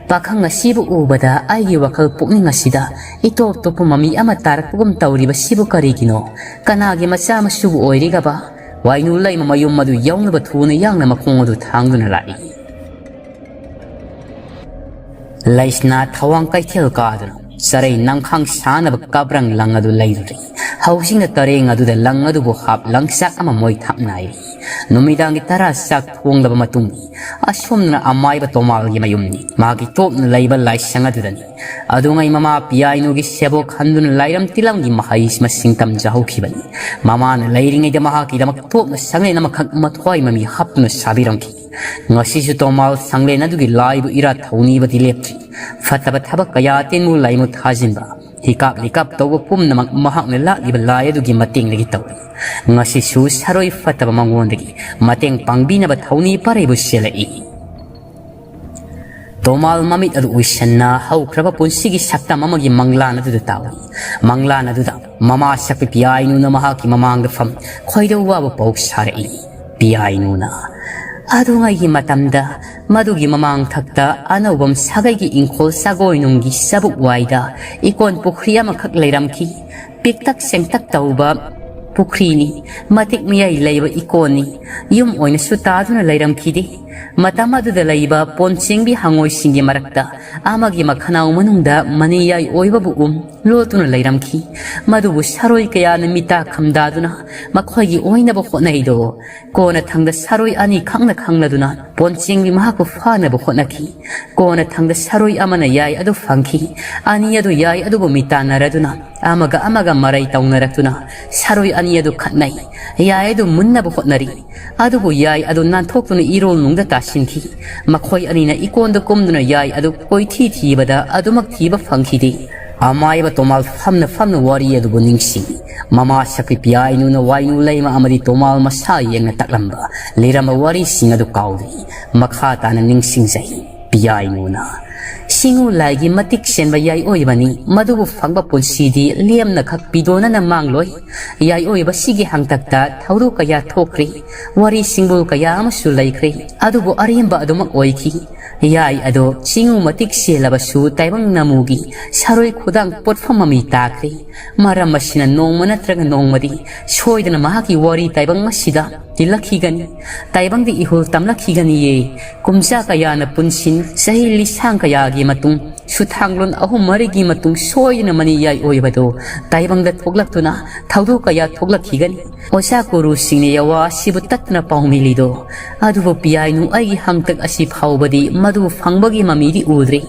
"ꯄꯥꯈꯪ ꯑꯁꯤꯕꯨ ꯎꯕꯗ ꯑꯩꯒꯤ ꯋꯥꯈꯜ ꯄꯨꯛꯅꯤꯡ ꯑꯁꯤꯗ ꯏꯇꯣꯞ ꯇꯣꯞꯄ ꯃꯃꯤ ꯑꯃ ꯇꯥꯔꯛꯄꯒꯨꯝ ꯇꯧꯔꯤꯕꯁꯤꯕꯨ ꯀꯔꯤꯒꯤꯅꯣ? ꯀꯅꯥꯒꯤ ꯃꯆꯥ ꯃꯁꯨꯕꯨ ꯑꯣꯏꯔꯤꯒꯕ?" ꯋꯥꯏꯅꯨ ꯂꯩꯃ ꯃꯌꯨꯝ ꯑꯗꯨ ꯌꯧꯅꯕ ꯊꯨꯅ ꯌꯥꯡꯅ ꯃꯈꯣꯡ ꯑꯗꯨ ꯊꯥꯡꯗꯨꯅ ꯂꯥꯛꯏ꯫ ꯂꯩꯁꯅꯥ ꯊꯋꯥꯡ ꯀꯩꯊꯦꯜ ꯀꯥꯗꯨꯅ ꯆꯔꯩ ꯅꯝꯈꯥꯡ ꯁꯥꯅꯕ ꯀꯕ꯭ꯔꯪ ꯂꯪ ꯑꯗꯨ ꯂꯩꯔꯨꯔꯦ꯫ ꯍꯧꯖꯤꯛꯅ ꯇꯔꯦꯡ ꯑꯗꯨꯗ ꯂꯪ ꯑꯗꯨꯕꯨ ꯍꯥꯞ ꯂꯪꯆꯥꯛ ꯑꯃ ꯃꯣꯏ ꯊꯥꯞꯅꯥꯏꯔꯤ꯫ ꯅꯨꯃꯤꯗꯥꯡꯒꯤ ꯇꯔꯥ ꯆꯥꯛ ꯊꯣꯡꯂꯕ ꯃꯇꯨꯡ ꯑꯁꯣꯝꯗꯅ ꯑꯃꯥꯏꯕ ꯇꯣꯃꯥꯜꯒꯤ ꯃꯌꯨꯝꯅꯤ꯫ ꯃꯍꯥꯛꯀꯤ ꯇꯣꯞꯅ ꯂꯩꯕ ꯂꯥꯏꯁꯪ ꯑꯗꯨꯗꯅꯤ꯫ ꯑꯗꯨꯉꯩ ꯃꯃꯥ ꯄꯤꯌꯥꯏꯅꯨꯒꯤ ꯁꯦꯕꯣꯛ ꯈꯟꯗꯨꯅ ꯂꯥꯏꯔꯝ ꯇꯤꯂꯝꯒꯤ ꯃꯍꯩ ꯃꯁꯤꯡ ꯇꯝꯖꯍꯧꯈꯤꯕꯅꯤ꯫ ꯃꯃꯥꯅ ꯂꯩꯔꯤꯉꯩꯗ ꯃꯍꯥꯛꯀꯤꯗꯃꯛ ꯇꯣꯞꯅ ꯁꯪꯂꯦꯟ ꯑꯃꯈꯛ ꯃꯊ꯭ꯋꯥꯏ ꯃꯃꯤ ꯍꯥꯞꯇꯨꯅ ꯁꯥꯕꯤꯔꯝꯈꯤ꯫ ꯉꯁꯤꯁꯨ ꯇꯣꯃꯥꯜ ꯁꯪꯂꯦꯟ ꯑꯗꯨꯒꯤ ꯂꯥꯏꯕꯨ ꯏꯔꯥꯠ ꯊꯧꯅꯤꯕꯗꯤ ꯂꯦꯞꯇ꯭ꯔꯤ꯫ ꯐꯠꯇꯕ ꯊꯕꯛ ꯀꯌꯥ ꯇꯤꯟꯃꯨ ꯂꯥꯏꯃꯨ ꯊꯥꯖꯤꯟꯕ, ꯍꯤꯀꯥꯞ ꯂꯤꯀꯥꯞ ꯇꯧꯕ ꯄꯨꯝꯅꯃꯛ ꯃꯍꯥꯛꯅ ꯂꯥꯠꯂꯤꯕ ꯂꯥꯏ ꯑꯗꯨꯒꯤ ꯃꯇꯦꯡꯗꯒꯤ ꯇꯧꯏ꯫ ꯉꯁꯤꯁꯨ ꯁꯔꯣꯏ ꯐꯠꯇꯕ ꯃꯉꯣꯟꯗꯒꯤ ꯃꯇꯦꯡ ꯄꯥꯡꯕꯤꯅꯕ ꯊꯧꯅꯤ ꯄꯔꯩꯕꯨ ꯆꯦꯜꯂꯛꯏ꯫ ꯇꯣꯃꯥꯜ ꯃꯃꯤꯠ ꯑꯗꯨ ꯎꯏꯁꯟꯅ ꯍꯧꯈ꯭ꯔꯕ ꯄꯨꯟꯁꯤꯒꯤ ꯁꯛꯇꯝ ꯑꯃꯒꯤ ꯃꯪꯂꯥꯟ ꯑꯗꯨꯗ ꯇꯥꯎꯏ꯫ ꯃꯪꯂꯥꯟ ꯑꯗꯨꯗ ꯃꯃꯥ ꯁꯛꯄꯤ ꯄꯤꯌꯥꯏꯅꯨꯅ ꯃꯍꯥꯛꯀꯤ ꯃꯃꯥꯡꯗ ꯐꯝ ꯈꯣꯏꯗꯧ ꯋꯥꯕ ꯄꯥꯎ ꯁꯥꯔꯛꯏ꯫ ꯄꯤꯌꯥꯏꯅꯨꯅ, ꯑꯗꯨꯉꯩꯒꯤ ꯃꯇꯝꯗ ꯃꯗꯨꯒꯤ ꯃꯃꯥꯡ ꯊꯛꯇ ꯑꯅꯧꯕꯝ ꯁꯥꯒꯩꯒꯤ ꯏꯪꯈꯣꯜ ꯁꯥꯒꯣꯏꯅꯨꯡꯒꯤ ꯆꯕꯨꯛ ꯋꯥꯏꯗ ꯏꯀꯣꯟ ꯄꯨꯈ꯭ꯔꯤ ꯑꯃꯈꯛ ꯂꯩꯔꯝꯈꯤ꯫ ꯄꯤꯛꯇꯛ ꯆꯦꯡꯇꯛ ꯇꯧꯕ ꯄꯨꯈ꯭ꯔꯤꯅꯤ꯫ ꯃꯇꯤꯛ ꯃꯌꯥꯏ ꯂꯩꯕ ꯏꯀꯣꯟꯅꯤ꯫ ꯌꯨꯝ ꯑꯣꯏꯅꯁꯨ ꯇꯥꯗꯨꯅ ꯂꯩꯔꯝꯈꯤꯗꯦ꯫ ꯃꯇꯝ ꯑꯗꯨꯗ ꯂꯩꯕ ꯄꯣꯟꯆꯦꯡꯕꯤ ꯍꯉꯣꯏꯁꯤꯡꯒꯤ ꯃꯔꯛꯇ ꯑꯃꯒꯤ ꯃꯈꯅꯥꯎ ꯃꯅꯨꯡꯗ ꯃꯅꯤꯌꯥꯏ ꯑꯣꯏꯕꯕꯨ ꯎꯝ ꯂꯣꯠꯇꯨꯅ ꯂꯩꯔꯝꯈꯤ꯫ ꯃꯗꯨꯕꯨ ꯁꯔꯣꯏ ꯀꯌꯥꯅ ꯃꯤꯇꯥ ꯈꯝꯗꯥꯗꯨꯅ ꯃꯈꯣꯏꯒꯤ ꯑꯣꯏꯅꯕ ꯍꯣꯠꯅꯩꯗꯣ꯫ ꯀꯣꯟꯅ ꯊꯪꯗ ꯁꯔꯣꯏ ꯑꯅꯤ ꯈꯪꯅ ꯈꯪꯂꯗꯨꯅ ꯄꯣꯟꯆꯦꯡꯕꯤ ꯃꯍꯥꯛꯄꯨ ꯐꯥꯅꯕ ꯍꯣꯠꯅꯈꯤ꯫ ꯀꯣꯟꯅ ꯊꯪꯗ ꯁꯔꯣꯏ ꯑꯃꯅ ꯌꯥꯏ ꯑꯗꯨ ꯐꯪꯈꯤ꯫ ꯑꯅꯤ ꯑꯗꯨ ꯌꯥꯏ ꯑꯗꯨꯕꯨ ꯃꯤꯇꯥꯟꯅꯔꯗꯨꯅ ꯑꯃꯒ ꯑꯃꯒ ꯃꯔꯩ ꯇꯧꯅꯔꯛꯇꯨꯅ ꯁꯔꯣꯏ ꯑꯅꯤ ꯑꯗꯨ ꯈꯠꯅꯩ꯫ ꯌꯥꯏ ꯑꯗꯨ ꯃꯨꯟꯅꯕ ꯍꯣꯠꯅꯔꯤ꯫ ꯑꯗꯨꯕꯨ ꯌꯥꯏ ꯑꯗꯨ ꯅꯥꯟꯊꯣꯛꯇꯨꯅ ꯏꯔꯣꯜꯅꯨꯡꯗ ꯇꯥꯁꯤꯟꯈꯤ꯫ ꯃꯈꯣꯏ ꯑꯅꯤꯅ ꯏꯀꯣꯟꯗ ꯀꯨꯝꯗꯨꯅ ꯌꯥꯏ ꯑꯗꯨ ꯀꯣꯏꯊꯤ ꯊꯤꯕꯗ ꯑꯗꯨꯃꯛ ꯊꯤꯕ ꯐꯪꯈꯤꯗꯦ꯫ ꯑꯃꯥꯏꯕ ꯇꯣꯃꯥꯜ ꯐꯝꯅ ꯐꯝꯅ ꯋꯥꯔꯤ ꯑꯗꯨꯕꯨ ꯅꯤꯡꯁꯤꯡꯏ꯫ ꯃꯃꯥ ꯁꯛꯄꯤ ꯄꯤꯌꯥꯏꯅꯨꯅ ꯋꯥꯏꯅꯨ ꯂꯩꯃ ꯑꯃꯗꯤ ꯇꯣꯃꯥꯜ ꯃꯁꯥ ꯌꯦꯡꯅ ꯇꯥꯛꯂꯝꯕ ꯂꯤꯔꯝꯕ ꯋꯥꯔꯤꯁꯤꯡ ꯑꯗꯨ ꯀꯥꯎꯗ꯭ꯔꯤ꯫ ꯃꯈꯥ ꯇꯥꯅ ꯅꯤꯡꯁꯤꯡꯖꯩ꯫ ꯄꯤꯌꯥꯏꯅꯨꯅ, ꯁꯤꯡꯎ ꯂꯥꯏꯒꯤ ꯃꯇꯤꯛ ꯆꯦꯟꯕ ꯌꯥꯏꯑꯣꯏꯕꯅꯤ꯫ ꯃꯗꯨꯕꯨ ꯐꯪꯕ ꯄꯨꯟꯁꯤꯗꯤ ꯂꯦꯝꯅ ꯈꯛ ꯄꯤꯗꯣꯅꯅ ꯃꯥꯡꯂꯣꯏ꯫ ꯌꯥꯏꯑꯣꯏꯕꯁꯤꯒꯤ ꯍꯪꯇꯛꯇ ꯊꯧꯗꯣꯛ ꯀꯌꯥ ꯊꯣꯛꯈ꯭ꯔꯦ꯫ ꯋꯥꯔꯤ ꯁꯤꯡꯕꯨꯜ ꯀꯌꯥ ꯑꯃꯁꯨ ꯂꯩꯈ꯭ꯔꯦ꯫ ꯑꯗꯨꯕꯨ ꯑꯔꯦꯝꯕ ꯑꯗꯨꯃꯛ ꯑꯣꯏꯈꯤ꯫ ꯍꯤꯌꯥꯏ ꯑꯗꯣ ꯆꯤꯡꯉꯨ ꯃꯇꯤꯛ ꯆꯦꯜꯂꯕꯁꯨ ꯇꯥꯏꯕꯪ ꯅꯃꯨꯒꯤ ꯁꯥꯔꯣꯏ ꯈꯨꯗꯥꯡ ꯄꯣꯠꯐꯝ ꯃꯃꯤ ꯇꯥꯈ꯭ꯔꯦ꯫ ꯃꯔꯝ ꯑꯁꯤꯅ ꯅꯣꯡꯃ ꯅꯠꯇ꯭ꯔꯒ ꯅꯣꯡꯃꯗꯤ ꯁꯣꯏꯗꯅ ꯃꯍꯥꯛꯀꯤ ꯋꯥꯔꯤ ꯇꯥꯏꯕꯪ ꯑꯁꯤꯗ ꯇꯤꯜꯂꯛꯈꯤꯒꯅꯤ꯫ ꯇꯥꯏꯕꯪꯗ ꯏꯍꯨꯜ ꯇꯝꯂꯛꯈꯤꯒꯅꯤꯌꯦ꯫ ꯀꯨꯝꯖꯥ ꯀꯌꯥꯅ ꯄꯨꯟꯁꯤꯟ, ꯆꯍꯤ ꯂꯤꯁꯥꯡ ꯀꯌꯥꯒꯤ ꯃꯇꯨꯡ, ꯁꯨꯊꯥꯡꯂꯣꯟ ꯑꯍꯨꯝ ꯃꯔꯤꯒꯤ ꯃꯇꯨꯡ ꯁꯣꯏꯗꯅ ꯃꯅꯤ ꯌꯥꯏ ꯑꯣꯏꯕꯗꯣ ꯇꯥꯏꯕꯪꯗ ꯊꯣꯛꯂꯛꯇꯨꯅ ꯊꯧꯗꯣꯛ ꯀꯌꯥ ꯊꯣꯛꯂꯛꯈꯤꯒꯅꯤ꯫ ꯑꯣꯖꯥ ꯒꯨꯔꯨꯁꯤꯡꯅ ꯌꯥꯋꯥ ꯑꯁꯤꯕꯨ ꯇꯠꯇꯅ ꯄꯥꯎꯃꯤꯂꯤꯗꯣ꯫ ꯑꯗꯨꯕꯨ ꯄꯤꯌꯥꯏꯅꯨ ꯑꯩꯒꯤ ꯍꯪꯇꯛ ꯑꯁꯤ ꯐꯥꯎꯕꯗꯤ ꯃꯗꯨ ꯐꯪꯕꯒꯤ ꯃꯃꯤꯗꯤ ꯎꯗ꯭ꯔꯤ꯫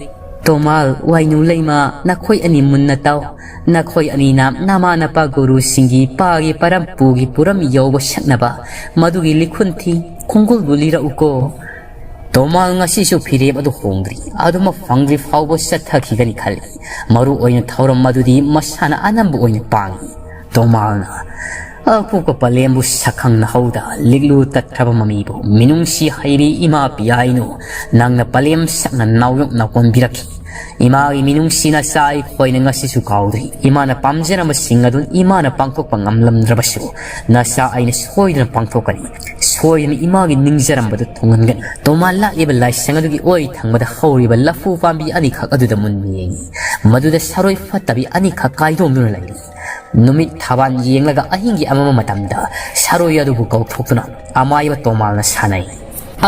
ꯇꯣꯃꯥꯜ, ꯋꯥꯏꯅꯨ ꯂꯩꯃ, ꯅꯈꯣꯏ ꯑꯅꯤ ꯃꯨꯟꯅ ꯇꯥꯎ꯫ ꯅꯈꯣꯏ ꯑꯅꯤꯅ ꯅꯃꯥ ꯅꯄꯥ ꯒꯨꯔꯨꯁꯤꯡꯒꯤ ꯄꯥꯒꯤ ꯄꯔꯝꯄꯨꯒꯤ ꯄꯨꯔꯝ ꯌꯧꯕ ꯁꯛꯅꯕ ꯃꯗꯨꯒꯤ ꯂꯤꯈꯨꯟ ꯊꯤ ꯈꯣꯡꯒꯨꯜꯕꯨ ꯂꯤꯔꯛꯎꯀꯣ꯫ ꯇꯣꯃꯥꯜ ꯉꯁꯤꯁꯨ ꯐꯤꯔꯦꯞ ꯑꯗꯨ ꯍꯣꯡꯗ꯭ꯔꯤ꯫ ꯑꯗꯨꯃꯛ ꯐꯪꯗ꯭ꯔꯤ ꯐꯥꯎꯕ ꯆꯠꯊꯈꯤꯒꯅꯤ ꯈꯜꯂꯤ꯫ ꯃꯔꯨ ꯑꯣꯏꯅ ꯊꯧꯔꯝ ꯑꯗꯨꯗꯤ ꯃꯁꯥꯅ ꯑꯅꯝꯕ ꯑꯣꯏꯅ ꯄꯥꯡꯏ꯫ ꯇꯣꯃꯥꯜꯅ ꯑꯄꯣꯛꯄ ꯄꯂꯦꯝꯕꯨ ꯁꯛꯈꯪꯅꯍꯧꯗ ꯂꯤꯛꯂꯨ ꯇꯠꯈ꯭ꯔꯕ ꯃꯃꯤꯕꯨ ꯃꯤꯅꯨꯡꯁꯤ ꯍꯩꯔꯤ ꯏꯃꯥ ꯄꯤꯌꯥꯏꯅꯨ, ꯅꯪꯅ ꯄꯂꯦꯝ ꯁꯛꯅ ꯅꯥꯎꯌꯣꯛꯅ ꯀꯣꯟꯕꯤꯔꯛꯈꯤ꯫ ꯏꯃꯥꯒꯤ ꯃꯤꯅꯨꯡꯁꯤ ꯅꯆꯥ ꯑꯩꯈꯣꯏꯅ ꯉꯁꯤꯁꯨ ꯀꯥꯎꯗ꯭ꯔꯤ꯫ ꯏꯃꯥꯅ ꯄꯥꯝꯖꯔꯝꯕꯁꯤꯡ ꯑꯗꯨ ꯏꯃꯥꯅ ꯄꯥꯡꯊꯣꯛꯄ ꯉꯝꯂꯝꯗ꯭ꯔꯕꯁꯨ ꯅꯆꯥ ꯑꯩꯅ ꯁꯣꯏꯗꯅ ꯄꯥꯡꯊꯣꯛꯀꯅꯤ꯫ ꯁꯣꯏꯗꯅ ꯏꯃꯥꯒꯤ ꯅꯤꯡꯖꯔꯝꯕꯗꯨ ꯊꯨꯡꯍꯟꯒꯅꯤ꯫ ꯇꯣꯃꯥ ꯂꯥꯛꯂꯤꯕ ꯂꯥꯏꯁꯪ ꯑꯗꯨꯒꯤ ꯑꯣꯏ ꯊꯪꯕꯗ ꯍꯧꯔꯤꯕ ꯂꯐꯨ ꯄꯥꯝꯕꯤ ꯑꯅꯤꯈꯛ ꯑꯗꯨꯗ ꯃꯨꯟꯅ ꯌꯦꯡꯉꯤ꯫ ꯃꯗꯨꯗ ꯁꯥꯔꯣꯏ ꯐꯠꯇꯕꯤ ꯑꯅꯤꯈꯛ ꯀꯥꯏꯗꯣꯡꯗꯨꯅ ꯂꯩꯔꯤ꯫ ꯅꯨꯃꯤꯠ ꯊꯥꯕꯥꯟ ꯌꯦꯡꯂꯒ ꯑꯍꯤꯡꯒꯤ ꯑꯃꯝꯕ ꯃꯇꯝꯗ ꯁꯥꯔꯣꯏ ꯑꯗꯨꯕꯨ ꯀꯧꯊꯣꯛꯇꯨꯅ ꯑꯃꯥꯏꯕ ꯇꯣꯃꯥꯜꯅ ꯁꯥꯟꯅꯩ꯫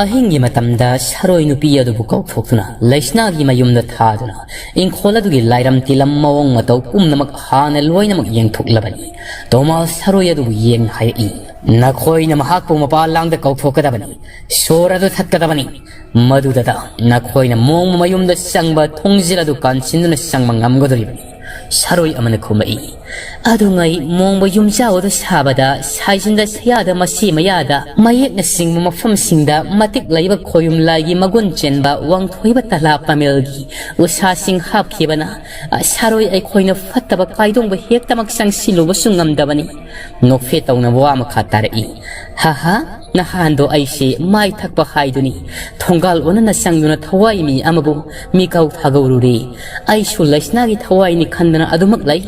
ꯑꯍꯤꯡꯒꯤ ꯃꯇꯝꯗ ꯁꯥꯔꯣꯏ ꯅꯨꯄꯤ ꯑꯗꯨꯕꯨ ꯀꯧꯊꯣꯛꯇꯨꯅ ꯂꯩꯁꯅꯥꯒꯤ ꯃꯌꯨꯝꯗ ꯊꯥꯗꯨꯅ ꯏꯪꯈꯣꯜ ꯑꯗꯨꯒꯤ ꯂꯥꯏꯔꯝ ꯇꯤꯂꯝ ꯃꯑꯣꯡ ꯃꯇꯧ ꯄꯨꯝꯅꯃꯛ ꯍꯥꯟꯅ ꯂꯣꯏꯅꯃꯛ ꯌꯦꯡꯊꯣꯛꯂꯕꯅꯤ꯫ ꯇꯣꯃꯥꯜ ꯁꯥꯔꯣꯏ ꯑꯗꯨꯕꯨ ꯌꯦꯡ ꯍꯥꯏꯔꯛꯏ꯫ ꯅꯈꯣꯏꯅ ꯃꯍꯥꯛꯄꯨ ꯃꯄꯥꯟ ꯂꯥꯡꯗ ꯀꯧꯊꯣꯛꯀꯗꯕꯅꯤ꯫ ꯁꯣꯔ ꯑꯗꯨ ꯊꯠꯀꯗꯕꯅꯤ꯫ ꯃꯗꯨꯗꯇ ꯅꯈꯣꯏꯅ ꯃꯣꯡꯕ ꯃꯌꯨꯝꯗ ꯆꯪꯕ ꯊꯣꯡꯖꯤꯜ ꯑꯗꯨ ꯀꯥꯟꯁꯤꯟꯗꯨꯅ ꯆꯪꯕ ꯉꯝꯒꯗꯧꯔꯤꯕꯅꯤ꯫ ꯁꯥꯔꯣꯏ ꯑꯃꯅ ꯈꯨꯝꯃꯛꯏ꯫ ꯑꯗꯨꯉꯩ ꯃꯣꯡꯕ ꯌꯨꯝꯖꯥꯎ ꯑꯗꯨ ꯁꯥꯕꯗ ꯁꯥꯏꯖꯤꯟꯗ ꯁꯌꯥꯗ ꯃꯁꯤ ꯃꯌꯥꯗ ꯃꯌꯦꯛꯅꯆꯤꯡꯕ ꯃꯐꯝꯁꯤꯡꯗ ꯃꯇꯤꯛ ꯂꯩꯕ ꯈꯣꯌꯨꯝ ꯂꯥꯏꯒꯤ ꯃꯒꯨꯟ ꯆꯦꯟꯕ ꯋꯥꯡꯊꯣꯏꯕ ꯇꯂꯥ ꯄꯥꯃꯦꯜꯒꯤ ꯎꯁꯥꯁꯤꯡ ꯍꯥꯞꯈꯤꯕꯅ ꯁꯥꯔꯣꯏ ꯑꯩꯈꯣꯏꯅ ꯐꯠꯇꯕ ꯀꯥꯏꯗꯣꯡꯕ ꯍꯦꯛꯇꯃꯛ ꯆꯪꯁꯤꯜꯂꯨꯕꯁꯨ ꯉꯝꯗꯕꯅꯤ꯫ ꯅꯣꯛꯐꯦꯠ ꯇꯧꯅ ꯋꯥ ꯃꯈꯥ ꯇꯥꯔꯛꯏ꯫ ꯍꯥ ꯍꯥ, ꯅꯍꯥꯟꯗꯣ ꯑꯩꯁꯦ ꯃꯥꯏ ꯊꯛꯄ ꯍꯥꯏꯗꯨꯅꯤ ꯊꯣꯡꯒꯥꯜ ꯑꯣꯟꯅꯅ ꯆꯪꯗꯨꯅ ꯊꯋꯥꯏ ꯃꯤ ꯑꯃꯕꯨ ꯃꯤꯀꯧ ꯊꯥꯒꯧꯔꯨꯔꯦ꯫ ꯑꯩꯁꯨ ꯂꯩꯁꯅꯥꯒꯤ ꯊꯋꯥꯏꯅꯤ ꯈꯟꯗꯅ ꯑꯗꯨꯃꯛ ꯂꯩ꯫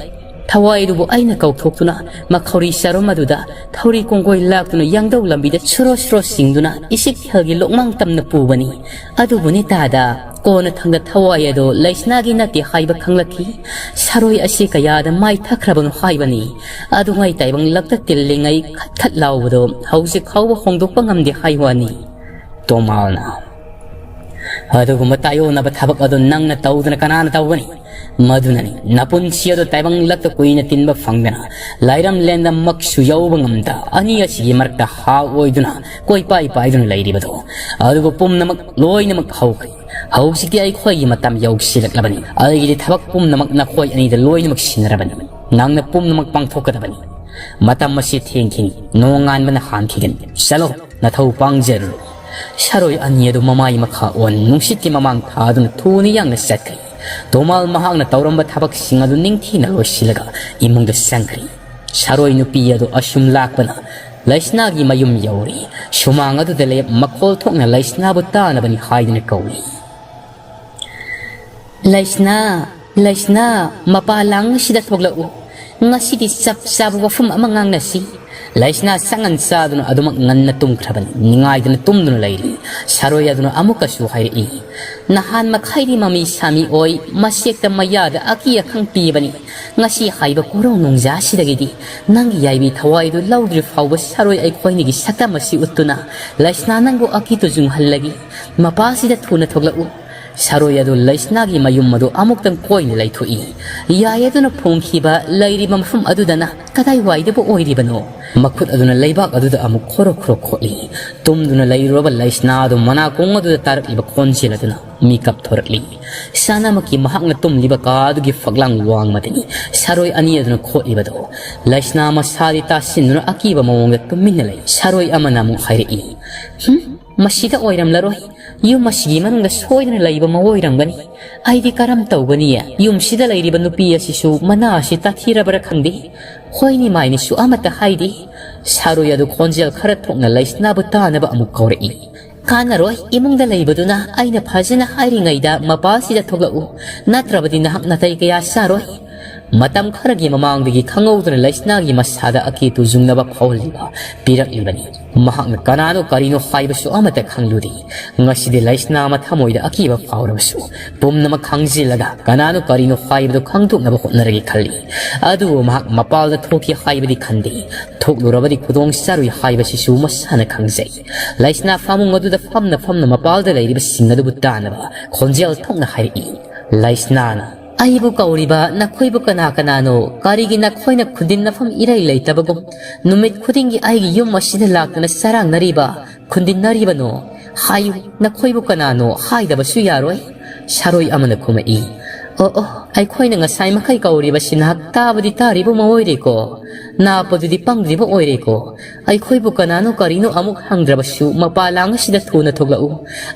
ꯊꯋꯥꯏꯗꯨꯕꯨ ꯑꯩꯅ ꯀꯧꯊꯣꯛꯇꯨꯅ ꯃꯈꯧꯔꯤ ꯆꯔꯨꯝ ꯑꯗꯨꯗ ꯊꯧꯔꯤ ꯀꯣꯡꯒꯣꯏ ꯂꯥꯛꯇꯨꯅ ꯌꯥꯡꯗꯧ ꯂꯝꯕꯤꯗ ꯁꯨꯔꯣ ꯁꯨꯔꯣ ꯆꯤꯡꯗꯨꯅ ꯏꯁꯤꯛ ꯍꯦꯜꯒꯤ ꯂꯣꯛꯃꯥꯡ ꯇꯝꯅ ꯄꯨꯕꯅꯤ꯫ ꯑꯗꯨꯕꯨꯅꯤ ꯇꯥꯗ, ꯀꯣꯟꯅ ꯊꯪꯗ ꯊꯋꯥꯏ ꯑꯗꯣ ꯂꯩꯁꯅꯥꯒꯤ ꯅꯠꯇꯦ ꯍꯥꯏꯕ ꯈꯪꯂꯛꯈꯤ꯫ ꯁꯔꯣꯏ ꯑꯁꯤ ꯀꯌꯥꯗ ꯃꯥꯏ ꯊꯛꯈ꯭ꯔꯕꯅꯣ ꯍꯥꯏꯕꯅꯤ꯫ ꯑꯗꯨꯉꯩ ꯇꯥꯏꯕꯪ ꯂꯛꯇ ꯇꯤꯜꯂꯤꯉꯩ ꯈꯠ ꯈꯠ ꯂꯥꯎꯕꯗꯣ ꯍꯧꯖꯤꯛ ꯐꯥꯎꯕ ꯍꯣꯡꯗꯣꯛꯄ ꯉꯝꯗꯦ ꯍꯥꯏ ꯋꯥꯅꯤ꯫ ꯇꯣꯃꯥꯜꯅ, ꯑꯗꯨꯒꯨꯝꯕ ꯇꯥꯏꯌꯣꯟꯅꯕ ꯊꯕꯛ ꯑꯗꯨ ꯅꯪꯅ ꯇꯧꯗꯅ ꯀꯅꯥꯅ ꯇꯧꯒꯅꯤ? ꯃꯗꯨꯅꯅꯤ ꯅꯄꯨꯟꯁꯤ ꯑꯗꯨ ꯇꯥꯏꯕꯪ ꯂꯛꯇ ꯀꯨꯏꯅ ꯇꯤꯟꯕ ꯐꯪꯗꯅ, ꯂꯥꯏꯔꯝꯂꯦꯟꯗ ꯃꯛꯁꯨ ꯌꯧꯕ ꯉꯝꯗ, ꯑꯅꯤ ꯑꯁꯤꯒꯤ ꯃꯔꯛꯇ ꯍꯥ ꯑꯣꯏꯗꯨꯅ ꯀꯣꯏꯄꯥꯏ ꯄꯥꯏꯗꯨꯅ ꯂꯩꯔꯤꯕꯗꯣ꯫ ꯑꯗꯨꯕꯨ ꯄꯨꯝꯅꯃꯛ ꯂꯣꯏꯅꯃꯛ ꯍꯧꯈ꯭ꯔꯦ꯫ ꯍꯧꯖꯤꯛꯇꯤ ꯑꯩꯈꯣꯏꯒꯤ ꯃꯇꯝ ꯌꯧꯁꯤꯜꯂꯛꯂꯕꯅꯤ꯫ ꯑꯩꯒꯤꯗꯤ ꯊꯕꯛ ꯄꯨꯝꯅꯃꯛ ꯅꯈꯣꯏ ꯑꯅꯤꯗ ꯂꯣꯏꯅꯃꯛ ꯁꯤꯟꯅꯔꯕꯅꯤ꯫ ꯅꯪꯅ ꯄꯨꯝꯅꯃꯛ ꯄꯥꯡꯊꯣꯛꯀꯗꯕꯅꯤ꯫ ꯃꯇꯝ ꯑꯁꯤ ꯊꯦꯡꯈꯤꯅꯤ꯫ ꯅꯣꯡꯉꯥꯟꯕꯅ ꯍꯥꯟꯈꯤꯒꯅꯤ꯫ ꯆꯠꯂꯣ, ꯅꯊꯧ ꯄꯥꯡꯖꯔꯨꯔꯣ꯫ ꯁꯥꯔꯣꯏ ꯑꯅꯤ ꯑꯗꯨ ꯃꯃꯥꯏ ꯃꯈꯥ ꯑꯣꯟ ꯅꯨꯡꯁꯤꯠꯀꯤ ꯃꯃꯥꯡ ꯊꯥꯗꯨꯅ ꯊꯨꯅ ꯌꯥꯡꯅ ꯆꯠꯈ꯭ꯔꯦ꯫ ꯇꯣꯃꯥꯜ ꯃꯍꯥꯛꯅ ꯇꯧꯔꯝꯕ ꯊꯕꯛꯁꯤꯡ ꯑꯗꯨ ꯅꯤꯡꯊꯤꯅ ꯂꯣꯏꯁꯤꯜꯂꯒ ꯏꯃꯨꯡꯗ ꯆꯪꯈ꯭ꯔꯦ꯫ ꯁꯥꯔꯣꯏ ꯅꯨꯄꯤ ꯑꯗꯨ ꯑꯁꯨꯝ ꯂꯥꯛꯄꯅ ꯂꯩꯁꯅꯥꯒꯤ ꯃꯌꯨꯝ ꯌꯧꯔꯦ꯫ ꯁꯨꯃꯥꯡ ꯑꯗꯨꯗ ꯂꯦꯞ ꯃꯈꯣꯜ ꯊꯣꯛꯅ ꯂꯩꯁꯅꯥꯕꯨ ꯇꯥꯅꯕꯅꯤ ꯍꯥꯏꯗꯨꯅ ꯀꯧꯏ꯫ ꯂꯩꯁꯅꯥ, ꯂꯩꯁꯅꯥ, ꯃꯄꯥ ꯂꯥꯡ ꯑꯁꯤꯗ ꯊꯣꯛꯂꯛꯎ꯫ ꯉꯁꯤꯗꯤ ꯆꯞ ꯆꯥꯕ ꯋꯥꯐꯝ ꯑꯃ ꯉꯥꯡꯅꯁꯤ꯫ ꯂꯩꯁꯅꯥ ꯆꯪꯉꯟ ꯆꯥꯗꯨꯅ ꯑꯗꯨꯃꯛ ꯉꯟꯅ ꯇꯨꯝꯈ꯭ꯔꯕꯅꯤ꯫ ꯅꯤꯡꯉꯥꯏꯗꯨꯅ ꯇꯨꯝꯗꯨꯅ ꯂꯩꯔꯤ꯫ ꯁꯥꯔꯣꯏ ꯑꯗꯨꯅ ꯑꯃꯨꯛꯀꯁꯨ ꯍꯥꯏꯔꯛꯏ, ꯅꯍꯥꯟ ꯃꯈꯥꯏꯗꯤ ꯃꯃꯤ ꯁꯥꯃꯤ ꯑꯣꯏ, ꯃꯁꯦꯛꯇ ꯃꯌꯥꯗ ꯑꯀꯤ ꯑꯈꯪ ꯄꯤꯕꯅꯤ꯫ ꯉꯁꯤ ꯍꯥꯏꯕ ꯀꯣꯔꯧ ꯅꯣꯡꯖꯥꯁꯤꯗꯒꯤꯗꯤ ꯅꯪꯒꯤ ꯌꯥꯏꯕꯤ ꯊꯋꯥꯏꯗꯨ ꯂꯧꯗ꯭ꯔꯤ ꯐꯥꯎꯕ ꯁꯥꯔꯣꯏ ꯑꯩꯈꯣꯏꯅꯤꯒꯤ ꯁꯛꯇꯝ ꯑꯁꯤ ꯎꯠꯇꯨꯅ ꯂꯩꯁꯅꯥ ꯅꯪꯕꯨ ꯑꯀꯤ ꯇꯨꯖꯨꯡꯍꯜꯂꯒꯦ꯫ ꯃꯄꯥꯁꯤꯗ ꯊꯨꯅ ꯊꯣꯛꯂꯛꯎ꯫ ꯁꯥꯔꯣꯏ ꯑꯗꯨ ꯂꯩꯁꯅꯥꯒꯤ ꯃꯌꯨꯝ ꯑꯗꯨ ꯑꯃꯨꯛꯇꯪ ꯀꯣꯏꯅ ꯂꯩꯊꯣꯛꯏ꯫ ꯌꯥꯏ ꯑꯗꯨꯅ ꯐꯣꯡꯈꯤꯕ ꯂꯩꯔꯤꯕ ꯃꯐꯝ ꯑꯗꯨꯗꯅ ꯀꯗꯥꯏꯋꯥꯏꯗꯕꯨ ꯑꯣꯏꯔꯤꯕꯅꯣ? ꯃꯈꯨꯠ ꯑꯗꯨꯅ ꯂꯩꯕꯥꯛ ꯑꯗꯨꯗ ꯑꯃꯨꯛ ꯈꯣꯔꯣ ꯈꯣꯔꯣ ꯈꯣꯠꯂꯤ꯫ ꯇꯨꯝꯗꯨꯅ ꯂꯩꯔꯨꯔꯕ ꯂꯩꯁꯅꯥ ꯑꯗꯨ ꯃꯅꯥꯀꯣꯡ ꯑꯗꯨꯗ ꯇꯥꯔꯛꯂꯤꯕ ꯈꯣꯟꯖꯦꯜ ꯑꯗꯨꯅ ꯃꯤꯀꯞ ꯊꯣꯔꯛꯂꯤ꯫ ꯁꯅꯥꯃꯛꯀꯤ ꯃꯍꯥꯛꯅ ꯇꯨꯝꯂꯤꯕ ꯀꯥ ꯑꯗꯨꯒꯤ ꯐꯛꯂꯥꯡ ꯋꯥꯡꯃꯗꯅꯤ ꯁꯥꯔꯣꯏ ꯑꯅꯤ ꯑꯗꯨꯅ ꯈꯣꯠꯂꯤꯕꯗꯣ꯫ ꯂꯩꯁꯅꯥ ꯃꯁꯥꯗꯤ ꯇꯥꯁꯤꯟꯗꯨꯅ ꯑꯀꯤꯕ ꯃꯑꯣꯡꯗ ꯇꯨꯃꯤꯟꯅ ꯂꯩ꯫ ꯁꯥꯔꯣꯏ ꯑꯃꯅ ꯑꯃꯨꯛ ꯍꯥꯏꯔꯛꯏ, ꯍꯨꯝ, ꯃꯁꯤꯗ ꯑꯣꯏꯔꯝꯂꯔꯣꯏ꯫ ꯌꯨꯝ ꯑꯁꯤꯒꯤ ꯃꯅꯨꯡꯗ ꯁꯣꯏꯗꯅ ꯂꯩꯕ ꯑꯃ ꯑꯣꯏꯔꯝꯒꯅꯤ꯫ ꯑꯩꯗꯤ ꯀꯔꯝ ꯇꯧꯒꯅꯤ? ꯌꯨꯝꯁꯤꯗ ꯂꯩꯔꯤꯕ ꯅꯨꯄꯤ ꯑꯁꯤꯁꯨ ꯃꯅꯥ ꯑꯁꯤ ꯇꯥꯊꯤꯔꯕ꯭ꯔꯥ ꯈꯪꯗꯦ꯫ ꯍꯣꯏꯅꯤ ꯃꯥꯏꯅꯤꯁꯨ ꯑꯃꯠꯇ ꯍꯥꯏꯗꯦ꯫ ꯁꯥꯔꯣꯏ ꯑꯗꯨ ꯈꯣꯟꯖꯦꯜ ꯈꯔ ꯊꯣꯛꯅ ꯂꯩꯁꯅꯥꯕꯨ ꯇꯥꯅꯕ ꯑꯃꯨꯛ ꯀꯧꯔꯛꯏ꯫ ꯀꯥꯟꯅꯔꯣꯏ, ꯏꯃꯨꯡꯗ ꯂꯩꯕꯗꯨꯅ ꯑꯩꯅ ꯐꯖꯅ ꯍꯥꯏꯔꯤꯉꯩꯗ ꯃꯄꯥꯁꯤꯗ ꯊꯣꯛꯂꯛꯎ, ꯅꯠꯇ꯭ꯔꯕꯗꯤ ꯅꯍꯥꯛ ꯅꯥꯇꯩ ꯀꯌꯥ ꯆꯥꯔꯣꯏ꯫ ꯃꯇꯝ ꯈꯔꯒꯤ ꯃꯃꯥꯡꯗꯒꯤ ꯈꯪꯍꯧꯗꯅ ꯂꯩꯁꯅꯥꯒꯤ ꯃꯁꯥꯗ ꯑꯀꯤꯇꯨ ꯌꯨꯡꯅꯕ ꯐꯥꯎꯍꯜꯂꯤꯕ ꯄꯤꯔꯛꯂꯤꯕꯅꯤ꯫ ꯃꯍꯥꯛꯅ ꯀꯅꯥꯅꯣ ꯀꯔꯤꯅꯣ ꯍꯥꯏꯕꯁꯨ ꯑꯃꯠꯇ ꯈꯪꯂꯨꯗꯦ꯫ ꯉꯁꯤꯗꯤ ꯂꯩꯁꯅꯥ ꯃꯊꯃꯣꯏꯗ ꯑꯀꯤꯕ ꯐꯥꯎꯔꯕꯁꯨ ꯄꯨꯝꯅꯃꯛ ꯈꯪꯖꯤꯜꯂꯒ ꯀꯅꯥꯅꯣ ꯀꯔꯤꯅꯣ ꯍꯥꯏꯕꯗꯨ ꯈꯪꯗꯣꯛꯅꯕ ꯍꯣꯠꯅꯔꯒꯦ ꯈꯜꯂꯤ꯫ ꯑꯗꯨꯕꯨ ꯃꯍꯥꯛ ꯃꯄꯥꯜꯗ ꯊꯣꯛꯈꯤ ꯍꯥꯏꯕꯗꯤ ꯈꯟꯗꯦ꯫ ꯊꯣꯛꯂꯨꯔꯕꯗꯤ ꯈꯨꯗꯣꯡ ꯆꯥꯔꯣꯏ ꯍꯥꯏꯕꯁꯤꯁꯨ ꯃꯁꯥꯅ ꯈꯪꯖꯩ꯫ ꯂꯩꯁꯅꯥ ꯐꯃꯨꯡ ꯑꯗꯨꯗ ꯐꯝꯅ ꯐꯝꯅ ꯃꯄꯥꯜꯗ ꯂꯩꯔꯤꯕꯁꯤꯡ ꯑꯗꯨꯕꯨ ꯇꯥꯅꯕ ꯈꯣꯟꯖꯦꯜ ꯊꯣꯛꯅ ꯍꯥꯏꯔꯛꯏ꯫ ꯂꯩꯁꯅꯥꯅ, "ꯑꯩꯕꯨ ꯀꯧꯔꯤꯕ ꯅꯈꯣꯏꯕꯨ ꯀꯅꯥ ꯀꯅꯥꯅꯣ? ꯀꯔꯤꯒꯤ ꯅꯈꯣꯏꯅ ꯈꯨꯟꯗꯤꯟꯅꯐꯝ ꯏꯔꯩ ꯂꯩꯇꯕꯒꯨꯝ ꯅꯨꯃꯤꯠ ꯈꯨꯗꯤꯡꯒꯤ ꯑꯩꯒꯤ ꯌꯨꯝ ꯑꯁꯤꯗ ꯂꯥꯛꯇꯨꯅ ꯆꯔꯥꯡꯅꯔꯤꯕ, ꯈꯨꯟꯗꯤꯟꯅꯔꯤꯕꯅꯣ? ꯍꯥꯏꯌꯨ, ꯅꯈꯣꯏꯕꯨ ꯀꯅꯥꯅꯣ? ꯍꯥꯏꯗꯕꯁꯨ ꯌꯥꯔꯣꯏ꯫" ꯁꯥꯔꯣꯏ ꯑꯃꯅ ꯈꯨꯝꯃꯛꯏ, "ꯑꯣ, ꯑꯣ, ꯑꯩꯈꯣꯏꯅ ꯉꯁꯥꯏ ꯃꯈꯩ ꯀꯧꯔꯤꯕꯁꯤ ꯅꯍꯥꯛ ꯇꯥꯕꯗꯤ ꯇꯥꯔꯤꯕ ꯑꯃ ꯑꯣꯏꯔꯦꯀꯣ? ꯅꯥꯞꯄꯗꯨꯗꯤ ꯄꯪꯗ꯭ꯔꯤꯕ ꯑꯣꯏꯔꯦꯀꯣ? ꯑꯩꯈꯣꯏꯕꯨ ꯀꯅꯥꯅꯣ ꯀꯔꯤꯅꯣ ꯑꯃꯨꯛ ꯍꯪꯗ꯭ꯔꯕꯁꯨ ꯃꯄꯥ ꯂꯥꯡ ꯑꯁꯤꯗ ꯊꯨꯅ ꯊꯣꯛꯂꯛꯎ꯫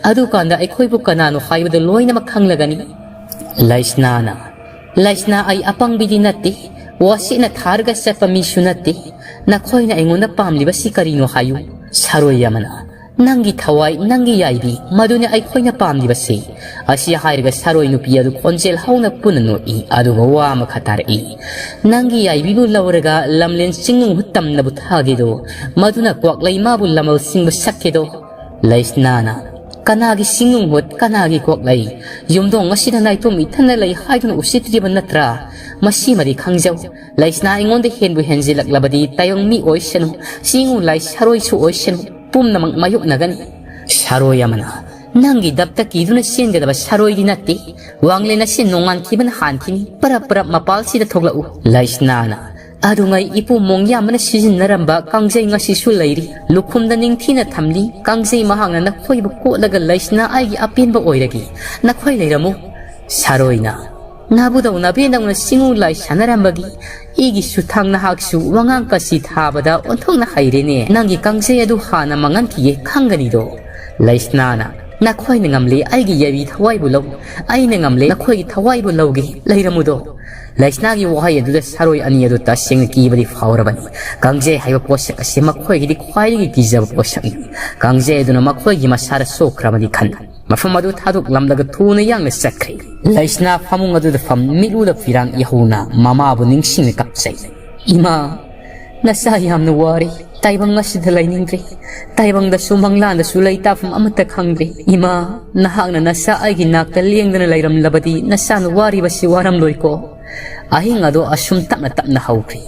ꯑꯗꯨꯀꯥꯟꯗ ꯑꯩꯈꯣꯏꯕꯨ ꯀꯅꯥꯅꯣ ꯍꯥꯏꯕꯗꯨ ꯂꯣꯏꯅꯃꯛ ꯈꯪꯂꯒꯅꯤ꯫" ꯂꯩꯁꯅꯥꯅ, "ꯂꯩꯁꯅꯥ, ꯑꯩ ꯑꯄꯪꯕꯤꯗꯤ ꯅꯠꯇꯦ꯫ ꯋꯥꯁꯤꯠꯅ ꯊꯥꯔꯒ ꯆꯠꯄ ꯃꯤꯁꯨ ꯅꯠꯇꯦ꯫ ꯅꯈꯣꯏꯅ ꯑꯩꯉꯣꯟꯗ ꯄꯥꯝꯂꯤꯕꯁꯤ ꯀꯔꯤꯅꯣ ꯍꯥꯏꯌꯨ꯫" ꯁꯥꯔꯣꯏ ꯑꯃꯅ, "ꯅꯪꯒꯤ ꯊꯋꯥꯏ, ꯅꯪꯒꯤ ꯌꯥꯏꯕꯤ, ꯃꯗꯨꯅꯤ ꯑꯩꯈꯣꯏꯅ ꯄꯥꯝꯂꯤꯕꯁꯤ꯫" ꯑꯁꯤ ꯍꯥꯏꯔꯒ ꯁꯥꯔꯣꯏ ꯅꯨꯄꯤ ꯑꯗꯨ ꯈꯣꯟꯖꯦꯜ ꯍꯧꯅ ꯄꯨꯟꯅ ꯅꯣꯛꯏ, ꯑꯗꯨꯒ ꯋꯥ ꯑꯃꯈꯛ ꯇꯥꯔꯛꯏ, "ꯅꯪꯒꯤ ꯌꯥꯏꯕꯤꯕꯨ ꯂꯧꯔꯒ ꯂꯝꯂꯦꯟ ꯆꯤꯡꯅꯨꯡ ꯍꯨꯠ ꯇꯝꯅꯕꯨ ꯊꯥꯒꯦꯗꯣ, ꯃꯗꯨꯅ ꯀ꯭ꯋꯥꯛꯂꯩ ꯃꯥꯕꯨ ꯂꯃꯜ ꯁꯤꯡꯕ ꯁꯛꯀꯦꯗꯣ꯫" ꯂꯩꯁꯅꯥꯅ, "ꯀꯅꯥꯒꯤ ꯆꯤꯡꯅꯨꯡ ꯍꯨꯠ, ꯀꯅꯥꯒꯤ ꯀ꯭ꯋꯥꯛꯂꯩ? ꯌꯨꯝꯗꯣꯡ ꯑꯁꯤꯗ ꯅꯥꯏꯇꯣꯝ ꯏꯊꯟꯗ ꯂꯩ ꯍꯥꯏꯗꯨꯅ ꯎꯁꯤꯠꯇ꯭ꯔꯤꯕ ꯅꯠꯇ꯭ꯔꯥ? ꯃꯁꯤꯃꯗꯤ ꯈꯪꯖꯧ꯫ ꯂꯩꯁꯅꯥ ꯑꯩꯉꯣꯟꯗ ꯍꯦꯟꯕꯨ ꯍꯦꯟꯖꯤꯜꯂꯛꯂꯕꯗꯤ ꯇꯥꯏꯕꯪ ꯃꯤ ꯑꯣꯏꯁꯅꯨ, ꯆꯤꯡꯉꯨ ꯂꯥꯏ ꯁꯥꯔꯣꯏꯁꯨ ꯑꯣꯏꯁꯅꯨ, ꯄꯨꯝꯅꯃꯛ ꯃꯥꯌꯣꯛꯅꯒꯅꯤ꯫" ꯁꯥꯔꯣꯏ ꯑꯃꯅ, "ꯅꯪꯒꯤ ꯗꯞꯇ ꯀꯤꯗꯨꯅ ꯆꯦꯟꯒꯗꯕ ꯁꯥꯔꯣꯏꯗꯤ ꯅꯠꯇꯦ꯫ ꯋꯥꯡꯂꯦꯟ ꯑꯁꯤ ꯅꯣꯡꯉꯥꯟꯈꯤꯕꯅ ꯍꯥꯟꯈꯤꯅꯤ꯫ ꯄꯔꯞ ꯄꯔꯞ ꯃꯄꯥꯜꯁꯤꯗ ꯊꯣꯛꯂꯛꯎ꯫" ꯂꯩꯁꯅꯥꯅ, "ꯑꯗꯨꯉꯩ ꯏꯄꯨ ꯃꯣꯡꯌꯥꯝꯕꯅ ꯁꯤꯖꯤꯟꯅꯔꯝꯕ ꯀꯥꯡꯖꯩ ꯉꯁꯤꯁꯨ ꯂꯩꯔꯤ꯫ ꯂꯨꯈꯨꯝꯗ ꯅꯤꯡꯊꯤꯅ ꯊꯝꯂꯤ꯫ ꯀꯥꯡꯖꯩ ꯃꯍꯥꯛꯅ ꯅꯈꯣꯏꯕꯨ ꯀꯣꯠꯂꯒ ꯂꯩꯁꯅꯥ ꯑꯩꯒꯤ ꯑꯄꯦꯟꯕ ꯑꯣꯏꯔꯒꯦ꯫ ꯅꯈꯣꯏ ꯂꯩꯔꯝꯃꯨ꯫" ꯁꯥꯔꯣꯏꯅ, "ꯅꯥꯕꯨꯗꯧ ꯅꯥꯕꯦꯟꯗꯧꯅ ꯆꯤꯡꯉꯨ ꯂꯥꯏ ꯁꯥꯟꯅꯔꯝꯕꯒꯤ ꯏꯒꯤ ꯁꯨꯊꯥꯡ ꯅꯍꯥꯛꯁꯨ ꯋꯥꯉꯥꯡ ꯀꯁꯤ ꯊꯥꯕꯗ ꯑꯣꯟꯊꯣꯛꯅ ꯍꯩꯔꯦꯅꯦ꯫ ꯅꯪꯒꯤ ꯀꯥꯡꯖꯩ ꯑꯗꯨ ꯍꯥꯟꯅ ꯃꯥꯡꯍꯟꯈꯤꯒꯦ ꯈꯪꯒꯅꯤꯗꯣ꯫" ꯂꯩꯁꯅꯥꯅ, "ꯅꯈꯣꯏꯅ ꯉꯝꯂꯦ ꯑꯩꯒꯤ ꯌꯥꯏꯕꯤ ꯊꯋꯥꯏꯕꯨ ꯂꯧ, ꯑꯩꯅ ꯉꯝꯂꯦ ꯅꯈꯣꯏꯒꯤ ꯊꯋꯥꯏꯕꯨ ꯂꯧꯒꯦ, ꯂꯩꯔꯝꯃꯨꯗꯣ꯫" ꯂꯩꯁꯅꯥꯒꯤ ꯋꯥꯍꯩ ꯑꯗꯨꯗ ꯁꯥꯔꯣꯏ ꯑꯅꯤ ꯑꯗꯨ ꯇꯁꯦꯡꯅ ꯀꯤꯕꯗꯤ ꯐꯥꯎꯔꯕꯅꯤ꯫ ꯀꯥꯡꯖꯩ ꯍꯥꯏꯕ ꯄꯣꯠꯁꯛ ꯑꯁꯤ ꯃꯈꯣꯏꯒꯤꯗꯤ ꯈ꯭ꯋꯥꯏꯗꯒꯤ ꯀꯤꯖꯕ ꯄꯣꯠꯁꯛꯅꯤ꯫ ꯀꯥꯡꯖꯩ ꯑꯗꯨꯅ ꯃꯈꯣꯏꯒꯤ ꯃꯁꯥꯗ ꯁꯣꯛꯈ꯭ꯔꯕꯗꯤ ꯈꯟ ꯃꯐꯝ ꯑꯗꯨ ꯊꯥꯗꯣꯛꯂꯝꯂꯒ ꯊꯨꯅ ꯌꯥꯡꯅ ꯆꯠꯈ꯭ꯔꯦ꯫ ꯂꯩꯁꯅꯥ ꯐꯃꯨꯡ ꯑꯗꯨꯗ ꯐꯝ ꯃꯤꯠꯂꯨꯗ ꯐꯤꯔꯥꯡ ꯏꯍꯧꯅ ꯃꯃꯥꯕꯨ ꯅꯤꯡꯁꯤꯡꯅ ꯀꯞꯆꯩ꯫ "ꯏꯃꯥ, ꯅꯆꯥ ꯌꯥꯝꯅ ꯋꯥꯔꯤ꯫ ꯇꯥꯏꯕꯪ ꯑꯁꯤꯗ ꯂꯩꯅꯤꯡꯗ꯭ꯔꯦ꯫ ꯇꯥꯏꯕꯪꯗꯁꯨ ꯃꯪꯂꯥꯟꯗꯁꯨ ꯂꯩꯇꯥꯐꯝ ꯑꯃꯠꯇ ꯈꯪꯗ꯭ꯔꯦ꯫ ꯏꯃꯥ, ꯅꯍꯥꯛꯅ ꯅꯆꯥ ꯑꯩꯒꯤ ꯅꯥꯛꯇ ꯂꯦꯡꯗꯅ ꯂꯩꯔꯝꯂꯕꯗꯤ ꯅꯆꯥꯅ ꯋꯥꯔꯤꯕꯁꯤ ꯋꯥꯔꯝꯂꯣꯏꯀꯣ?" ꯑꯍꯤꯡ ꯑꯗꯨ ꯑꯁꯨꯝ ꯇꯞꯅ ꯇꯞꯅ ꯍꯧꯈ꯭ꯔꯤ꯫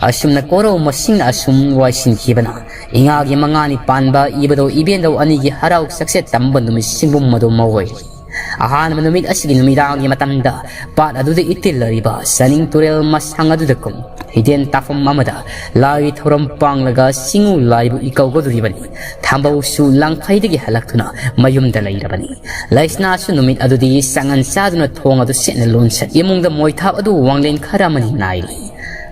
ꯑꯁꯨꯝꯅ ꯀꯣꯔꯧ ꯃꯁꯤꯡꯅ ꯑꯁꯨꯝ ꯋꯥꯏꯁꯤꯟꯈꯤꯕꯅ ꯏꯉꯥꯒꯤ ꯃꯉꯥꯅꯤ ꯄꯥꯟꯕ ꯏꯕꯗꯧ ꯏꯕꯦꯟꯗꯧ ꯑꯅꯤꯒꯤ ꯍꯔꯥꯎ ꯆꯥꯛꯆꯦꯠ ꯇꯝꯕ ꯅꯨꯃꯤꯠ ꯁꯤꯟꯕꯨꯝ ꯑꯗꯨ ꯃꯧꯑꯣꯏꯔꯤ꯫ ꯑꯍꯥꯟꯕ ꯅꯨꯃꯤꯠ ꯑꯁꯤꯒꯤ ꯅꯨꯃꯤꯗꯥꯡꯒꯤ ꯃꯇꯝꯗ ꯄꯥꯠ ꯑꯗꯨꯗ ꯏꯇꯤꯜꯂꯔꯤꯕ ꯆꯥꯅꯤꯡ ꯇꯨꯔꯦꯜ ꯃꯁꯥꯡ ꯑꯗꯨꯗ ꯀꯨꯝ ꯍꯤꯗꯦꯟ ꯇꯥꯐꯝ ꯑꯃꯗ ꯂꯥꯏꯒꯤ ꯊꯧꯔꯝ ꯄꯥꯡꯂꯒ ꯆꯤꯡꯉꯨ ꯂꯥꯏꯕꯨ ꯏꯀꯧꯒꯗꯧꯔꯤꯕꯅꯤ꯫ ꯊꯥꯝꯕꯧꯁꯨ ꯂꯥꯡꯐꯩꯗꯒꯤ ꯍꯜꯂꯛꯇꯨꯅ ꯃꯌꯨꯝꯗ ꯂꯩꯔꯕꯅꯤ꯫ ꯂꯩꯁꯅꯥꯁꯨ ꯅꯨꯃꯤꯠ ꯑꯗꯨꯗꯤ ꯆꯉꯟ ꯆꯥꯗꯨꯅ ꯊꯣꯡ ꯑꯗꯨ ꯁꯦꯠꯅ ꯂꯣꯟꯁꯠ ꯏꯃꯨꯡꯗ ꯃꯣꯏꯊꯥꯞ ꯑꯗꯨ ꯋꯥꯡꯂꯦꯟ ꯈꯔ ꯑꯃꯅꯤ ꯅꯥꯏꯔꯤ꯫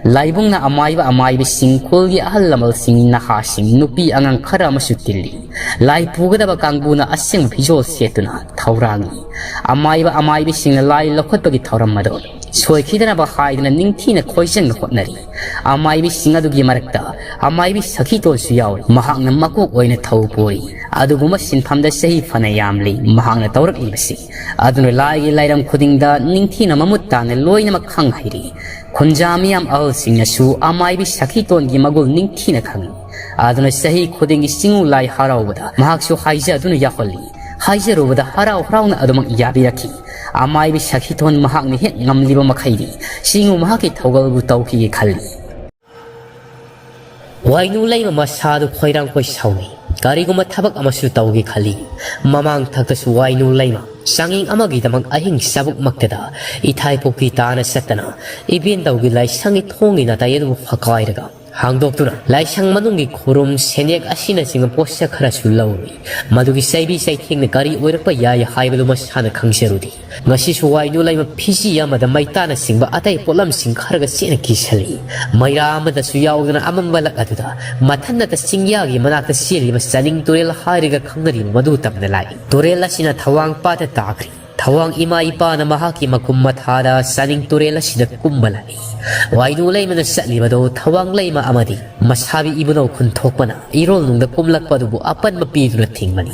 ꯂꯥꯏꯕꯨꯡꯅ ꯑꯃꯥꯏꯕ ꯑꯃꯥꯏꯕꯤꯁꯤꯡ, ꯈꯨꯜꯒꯤ ꯑꯍꯜ ꯂꯃꯟꯁꯤꯡ, ꯅꯍꯥꯁꯤꯡ, ꯅꯨꯄꯤ ꯑꯉꯥꯡ ꯈꯔ ꯑꯃꯁꯨ ꯇꯤꯜꯂꯤ꯫ ꯂꯥꯏ ꯄꯨꯒꯗꯕ ꯀꯥꯡꯕꯨꯅ ꯑꯁꯦꯡꯕ ꯐꯤꯖꯣꯜ ꯁꯦꯠꯇꯨꯅ ꯊꯧꯔꯥꯡꯏ꯫ ꯑꯃꯥꯏꯕ ꯑꯃꯥꯏꯕꯤꯁꯤꯡꯅ ꯂꯥꯏ ꯂꯧꯈꯠꯄꯒꯤ ꯊꯧꯔꯝ ꯑꯗꯨ ꯁꯣꯏꯈꯤꯗꯅꯕ ꯍꯥꯏꯗꯨꯅ ꯅꯤꯡꯊꯤꯅ ꯈꯣꯏꯖꯪꯅ ꯍꯣꯠꯅꯔꯤ꯫ ꯑꯃꯥꯏꯕꯤꯁꯤꯡ ꯑꯗꯨꯒꯤ ꯃꯔꯛꯇ ꯑꯃꯥꯏꯕꯤ ꯁꯈꯤꯇꯣꯟꯁꯨ ꯌꯥꯎꯔꯤ꯫ ꯃꯍꯥꯛꯅ ꯃꯀꯣꯛ ꯑꯣꯏꯅ ꯊꯧ ꯄꯨꯔꯤ꯫ ꯑꯗꯨꯒꯨꯝꯕ ꯁꯤꯟꯐꯝꯗ ꯆꯍꯤ ꯐꯅ ꯌꯥꯝꯂꯤ ꯃꯍꯥꯛꯅ ꯇꯧꯔꯛꯂꯤꯕꯁꯤ꯫ ꯑꯗꯨꯅ ꯂꯥꯏꯒꯤ ꯂꯥꯏꯔꯝ ꯈꯨꯗꯤꯡꯗ ꯅꯤꯡꯊꯤꯅ ꯃꯃꯨꯠ ꯇꯥꯅ ꯂꯣꯏꯅꯃꯛ ꯈꯪ ꯍꯩꯔꯤ꯫ ꯈꯨꯟꯖꯥ ꯃꯤꯌꯥꯝ ꯑꯍꯜꯁꯤꯡꯅꯁꯨ ꯑꯃꯥꯏꯕꯤ ꯁꯈꯤꯇꯣꯟꯒꯤ ꯃꯒꯨꯜ ꯅꯤꯡꯊꯤꯅ ꯈꯪꯏ꯫ ꯑꯗꯨꯅ ꯆꯍꯤ ꯈꯨꯗꯤꯡꯒꯤ ꯆꯤꯡꯉꯨ ꯂꯥꯏ ꯍꯔꯥꯎꯕꯗ ꯃꯍꯥꯛꯁꯨ ꯍꯥꯏꯖꯗꯨꯅ ꯌꯥꯎꯍꯜꯂꯤ꯫ ꯍꯥꯏꯖꯔꯨꯕꯗ ꯍꯔꯥꯎ ꯍꯔꯥꯎꯅ ꯑꯗꯨꯃꯛ ꯌꯥꯕꯤꯔꯛꯈꯤ꯫ ꯑꯃꯥꯏꯕꯤ ꯁꯈꯤꯇꯣꯟ ꯃꯍꯥꯛꯅ ꯍꯦꯛ ꯉꯝꯂꯤꯕ ꯃꯈꯩꯗꯤ ꯆꯤꯡꯉꯨ ꯃꯍꯥꯛꯀꯤ ꯊꯧꯒꯜꯕꯨ ꯇꯧꯈꯤꯒꯦ ꯈꯜꯂꯤ꯫ ꯋꯥꯏꯅꯨ ꯂꯩꯃ ꯃꯁꯥꯗꯨ ꯈꯣꯏꯔꯥꯡ ꯈꯣꯏ ꯁꯥꯎꯅꯤ꯫ ꯀꯔꯤꯒꯨꯝꯕ ꯊꯕꯛ ꯑꯃꯁꯨ ꯇꯧꯒꯦ ꯈꯜꯂꯤ꯫ ꯃꯃꯥꯡ ꯊꯛꯇꯁꯨ ꯋꯥꯏꯅꯨ ꯂꯩꯃ ꯆꯥꯡꯌꯦꯡ ꯑꯃꯒꯤꯗꯃꯛ ꯑꯍꯤꯡ ꯆꯥꯕꯨꯛꯃꯛꯇꯗ ꯏꯊꯥꯏ ꯄꯨꯈ꯭ꯔꯤ ꯇꯥꯅ ꯆꯠꯇꯅ ꯏꯕꯦꯟꯗꯧꯒꯤ ꯂꯥꯏꯁꯪꯒꯤ ꯊꯣꯡꯒꯤ ꯅꯥꯇꯩ ꯑꯗꯨꯕꯨ ꯐꯛꯀꯥꯏꯔꯒ ꯍꯥꯡꯗꯣꯛꯇꯨꯅ ꯂꯥꯏꯁꯪ ꯃꯅꯨꯡꯒꯤ ꯈꯨꯔꯨꯝ, ꯁꯦꯟꯌꯦꯛ ꯑꯁꯤꯅꯆꯤꯡꯕ ꯄꯣꯠꯁꯛ ꯈꯔꯁꯨ ꯂꯧꯔꯨꯏ꯫ ꯃꯗꯨꯒꯤ ꯆꯩꯕꯤ ꯆꯩꯊꯦꯡꯅ ꯀꯔꯤ ꯑꯣꯏꯔꯛꯄ ꯌꯥꯏ ꯍꯥꯏꯕꯗꯨ ꯃꯁꯥꯅ ꯈꯪꯖꯔꯨꯗꯦ꯫ ꯉꯁꯤꯁꯨ ꯋꯥꯏꯅꯨ ꯂꯩꯃ ꯐꯤꯖꯤ ꯑꯃꯗ ꯃꯩꯇꯥꯅꯆꯤꯡꯕ ꯑꯇꯩ ꯄꯣꯠꯂꯝꯁꯤꯡ ꯈꯔꯒ ꯆꯦꯠꯅ ꯀꯤꯁꯜꯂꯤ꯫ ꯃꯩꯔꯥ ꯑꯃꯗꯁꯨ ꯌꯥꯎꯗꯅ ꯑꯃꯝꯕ ꯂꯛ ꯑꯗꯨꯗ ꯃꯊꯟꯅꯇ ꯆꯤꯡꯌꯥꯒꯤ ꯃꯅꯥꯛꯇ ꯆꯦꯜꯂꯤꯕ ꯆꯥꯅꯤꯡ ꯇꯨꯔꯦꯜ ꯍꯥꯏꯔꯒ ꯈꯪꯅꯔꯤꯕ ꯃꯗꯨ ꯇꯝꯅ ꯂꯥꯛꯏ꯫ ꯇꯨꯔꯦꯜ ꯑꯁꯤꯅ ꯊꯋꯥꯡ ꯄꯥꯠꯇ ꯇꯥꯈ꯭ꯔꯤ꯫ ꯊꯋꯥꯡ ꯏꯃꯥ ꯏꯄꯥꯅ ꯃꯍꯥꯛꯀꯤ ꯃꯈꯨꯝ ꯃꯊꯥꯗ ꯆꯥꯅꯤꯡ ꯇꯨꯔꯦꯜ ꯑꯁꯤꯗ ꯀꯨꯝꯕ ꯂꯥꯛꯏ꯫ ꯋꯥꯏꯅꯨ ꯂꯩꯃꯅ ꯆꯠꯂꯤꯕꯗꯨ ꯊꯋꯥꯡ ꯂꯩꯃ ꯑꯃꯗꯤ ꯃꯁꯥꯕꯤ ꯏꯕꯨꯙꯧ ꯈꯨꯟꯊꯣꯛꯄꯅ ꯏꯔꯣꯜꯅꯨꯡꯗ ꯀꯨꯝꯂꯛꯄꯗꯨꯕꯨ ꯑꯄꯟꯕ ꯄꯤꯗꯨꯅ ꯊꯤꯡꯕꯅꯤ꯫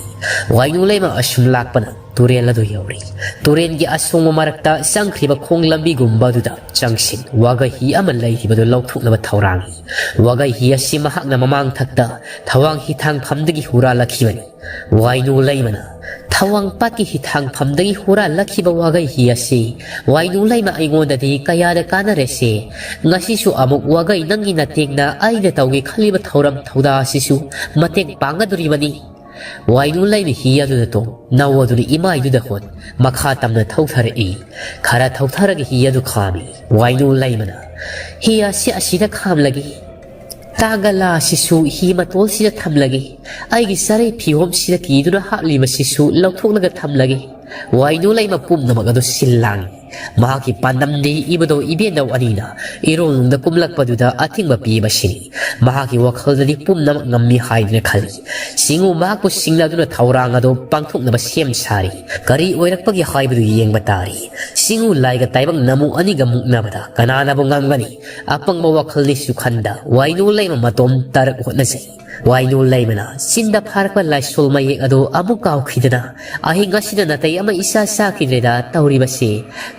ꯋꯥꯏꯅꯨ ꯂꯩꯃ ꯑꯁꯨꯝ ꯂꯥꯛꯄꯅ ꯇꯨꯔꯦꯜ ꯑꯗꯨ ꯌꯧꯔꯤ꯫ ꯇꯨꯔꯦꯜꯒꯤ ꯑꯁꯣꯡꯕ ꯃꯔꯛꯇ ꯆꯪꯈ꯭ꯔꯤꯕ ꯈꯣꯡ ꯂꯝꯕꯤꯒꯨꯝꯕ ꯑꯗꯨꯗ ꯆꯪꯁꯤꯟ ꯋꯥꯒꯩ ꯍꯤ ꯑꯃ ꯂꯩꯔꯤꯕꯗꯨ ꯂꯧꯊꯣꯛꯅꯕ ꯊꯧꯔꯥꯡꯏ꯫ ꯋꯥꯒꯩ ꯍꯤ ꯑꯁꯤ ꯃꯍꯥꯛꯅ ꯃꯃꯥꯡꯊꯛꯇ ꯊꯋꯥꯡ ꯍꯤꯊꯥꯡꯐꯝꯗꯒꯤ ꯍꯨꯔꯥꯜꯂꯛꯈꯤꯕꯅꯤ꯫ ꯋꯥꯏꯅꯨ ꯂꯩꯃꯅ ꯊꯋꯥꯡ ꯄꯥꯠꯀꯤ ꯍꯤꯊꯥꯡꯐꯝꯗꯒꯤ ꯍꯨꯔꯥꯜꯂꯛꯈꯤꯕ ꯋꯥꯒꯩ ꯍꯤ ꯑꯁꯤ ꯋꯥꯏꯅꯨ ꯂꯩꯃ ꯑꯩꯉꯣꯟꯗꯗꯤ ꯀꯌꯥꯗ ꯀꯥꯟꯅꯔꯦꯁꯦ꯫ ꯉꯁꯤꯁꯨ ꯑꯃꯨꯛ ꯋꯥꯒꯩ ꯅꯪꯒꯤ ꯅꯇꯦꯡꯅ ꯑꯩꯅ ꯇꯧꯒꯦ ꯈꯜꯂꯤꯕ ꯊꯧꯔꯝ ꯊꯧꯗꯥ ꯑꯁꯤꯁꯨ ꯃꯇꯦꯡ ꯄꯥꯡꯒꯗꯣꯔꯤꯕꯅꯤ꯫ ꯋꯥꯏꯅꯨ ꯂꯩꯃ ꯍꯤ ꯑꯗꯨꯗ ꯇꯣꯡ, ꯅꯧ ꯑꯗꯨꯅ ꯏꯃꯥꯏꯗꯨꯗ ꯍꯣꯟ, ꯃꯈꯥ ꯇꯝꯅ ꯊꯧꯊꯔꯛꯏ꯫ ꯈꯔ ꯊꯧꯊꯔꯒ ꯍꯤ ꯑꯗꯨ ꯈꯥꯝꯃꯤ꯫ ꯋꯥꯏꯅꯨ ꯂꯩꯃꯅ, "ꯍꯤ ꯑꯁꯤ ꯑꯁꯤꯗ ꯈꯥꯝꯂꯒꯦ꯫ ꯇꯥꯒꯂꯥ ꯑꯁꯤꯁꯨ ꯍꯤ ꯃꯇꯣꯜꯁꯤꯗ ꯊꯝꯂꯒꯦ꯫ ꯑꯩꯒꯤ ꯆꯔꯩ ꯐꯤꯍꯣꯝꯁꯤꯗ ꯀꯤꯗꯨꯅ ꯍꯥꯞꯂꯤꯕꯁꯤꯁꯨ ꯂꯧꯊꯣꯛꯂꯒ ꯊꯝꯂꯒꯦ꯫" ꯋꯥꯏꯅꯨ ꯂꯩꯃ ꯄꯨꯝꯅꯃꯛ ꯑꯗꯨ ꯁꯤꯜ ꯂꯥꯡꯏ꯫ ꯃꯍꯥꯛꯀꯤ ꯄꯥꯟꯗꯝꯗꯤ ꯏꯕꯨꯙꯧ ꯏꯕꯦꯟꯗꯧ ꯑꯅꯤꯅ ꯏꯔꯣꯜꯅꯨꯡꯗ ꯀꯨꯝꯂꯛꯄꯗꯨꯗ ꯑꯊꯤꯡꯕ ꯄꯤꯕꯁꯤꯅꯤ꯫ ꯃꯍꯥꯛꯀꯤ ꯋꯥꯈꯜꯗꯗꯤ ꯄꯨꯝꯅꯃꯛ ꯉꯝꯃꯤ ꯍꯥꯏꯗꯨꯅ ꯈꯜꯂꯤ꯫ ꯆꯤꯡꯉꯨ ꯃꯍꯥꯛꯄꯨ ꯁꯤꯡꯅꯗꯨꯅ ꯊꯧꯔꯥꯡ ꯑꯗꯨ ꯄꯥꯡꯊꯣꯛꯅꯕ ꯁꯦꯝ ꯁꯥꯔꯤ꯫ ꯀꯔꯤ ꯑꯣꯏꯔꯛꯄꯒꯤ ꯍꯥꯏꯕꯗꯨ ꯌꯦꯡꯕ ꯇꯥꯔꯤ꯫ ꯆꯤꯡꯉꯨ ꯂꯥꯏꯒ ꯇꯥꯏꯕꯪ ꯅꯃꯨ ꯑꯅꯤꯒ ꯃꯨꯛꯅꯕꯗ ꯀꯅꯥꯅꯕꯨ ꯉꯝꯒꯅꯤ? ꯑꯄꯪꯕ ꯋꯥꯈꯜꯅꯤꯁꯨ ꯈꯟꯗ ꯋꯥꯏꯅꯨ ꯂꯩꯃ ꯃꯇꯣꯝ ꯇꯥꯔꯛ ꯍꯣꯠꯅꯖꯩ꯫ ꯋꯥꯏꯅꯨ ꯂꯩꯃꯅ ꯆꯤꯟꯗ ꯐꯥꯔꯛꯄ ꯂꯥꯏꯁꯣꯜ ꯃꯌꯦꯛ ꯑꯗꯨ ꯑꯃꯨꯛ ꯀꯥꯎꯈꯤꯗꯅ, "ꯑꯍꯤꯡ ꯑꯁꯤꯗ ꯅꯥꯇꯩ ꯑꯃ ꯏꯆꯥ ꯆꯥꯈꯤꯗ꯭ꯔꯦꯗ ꯇꯧꯔꯤꯕꯁꯤ꯫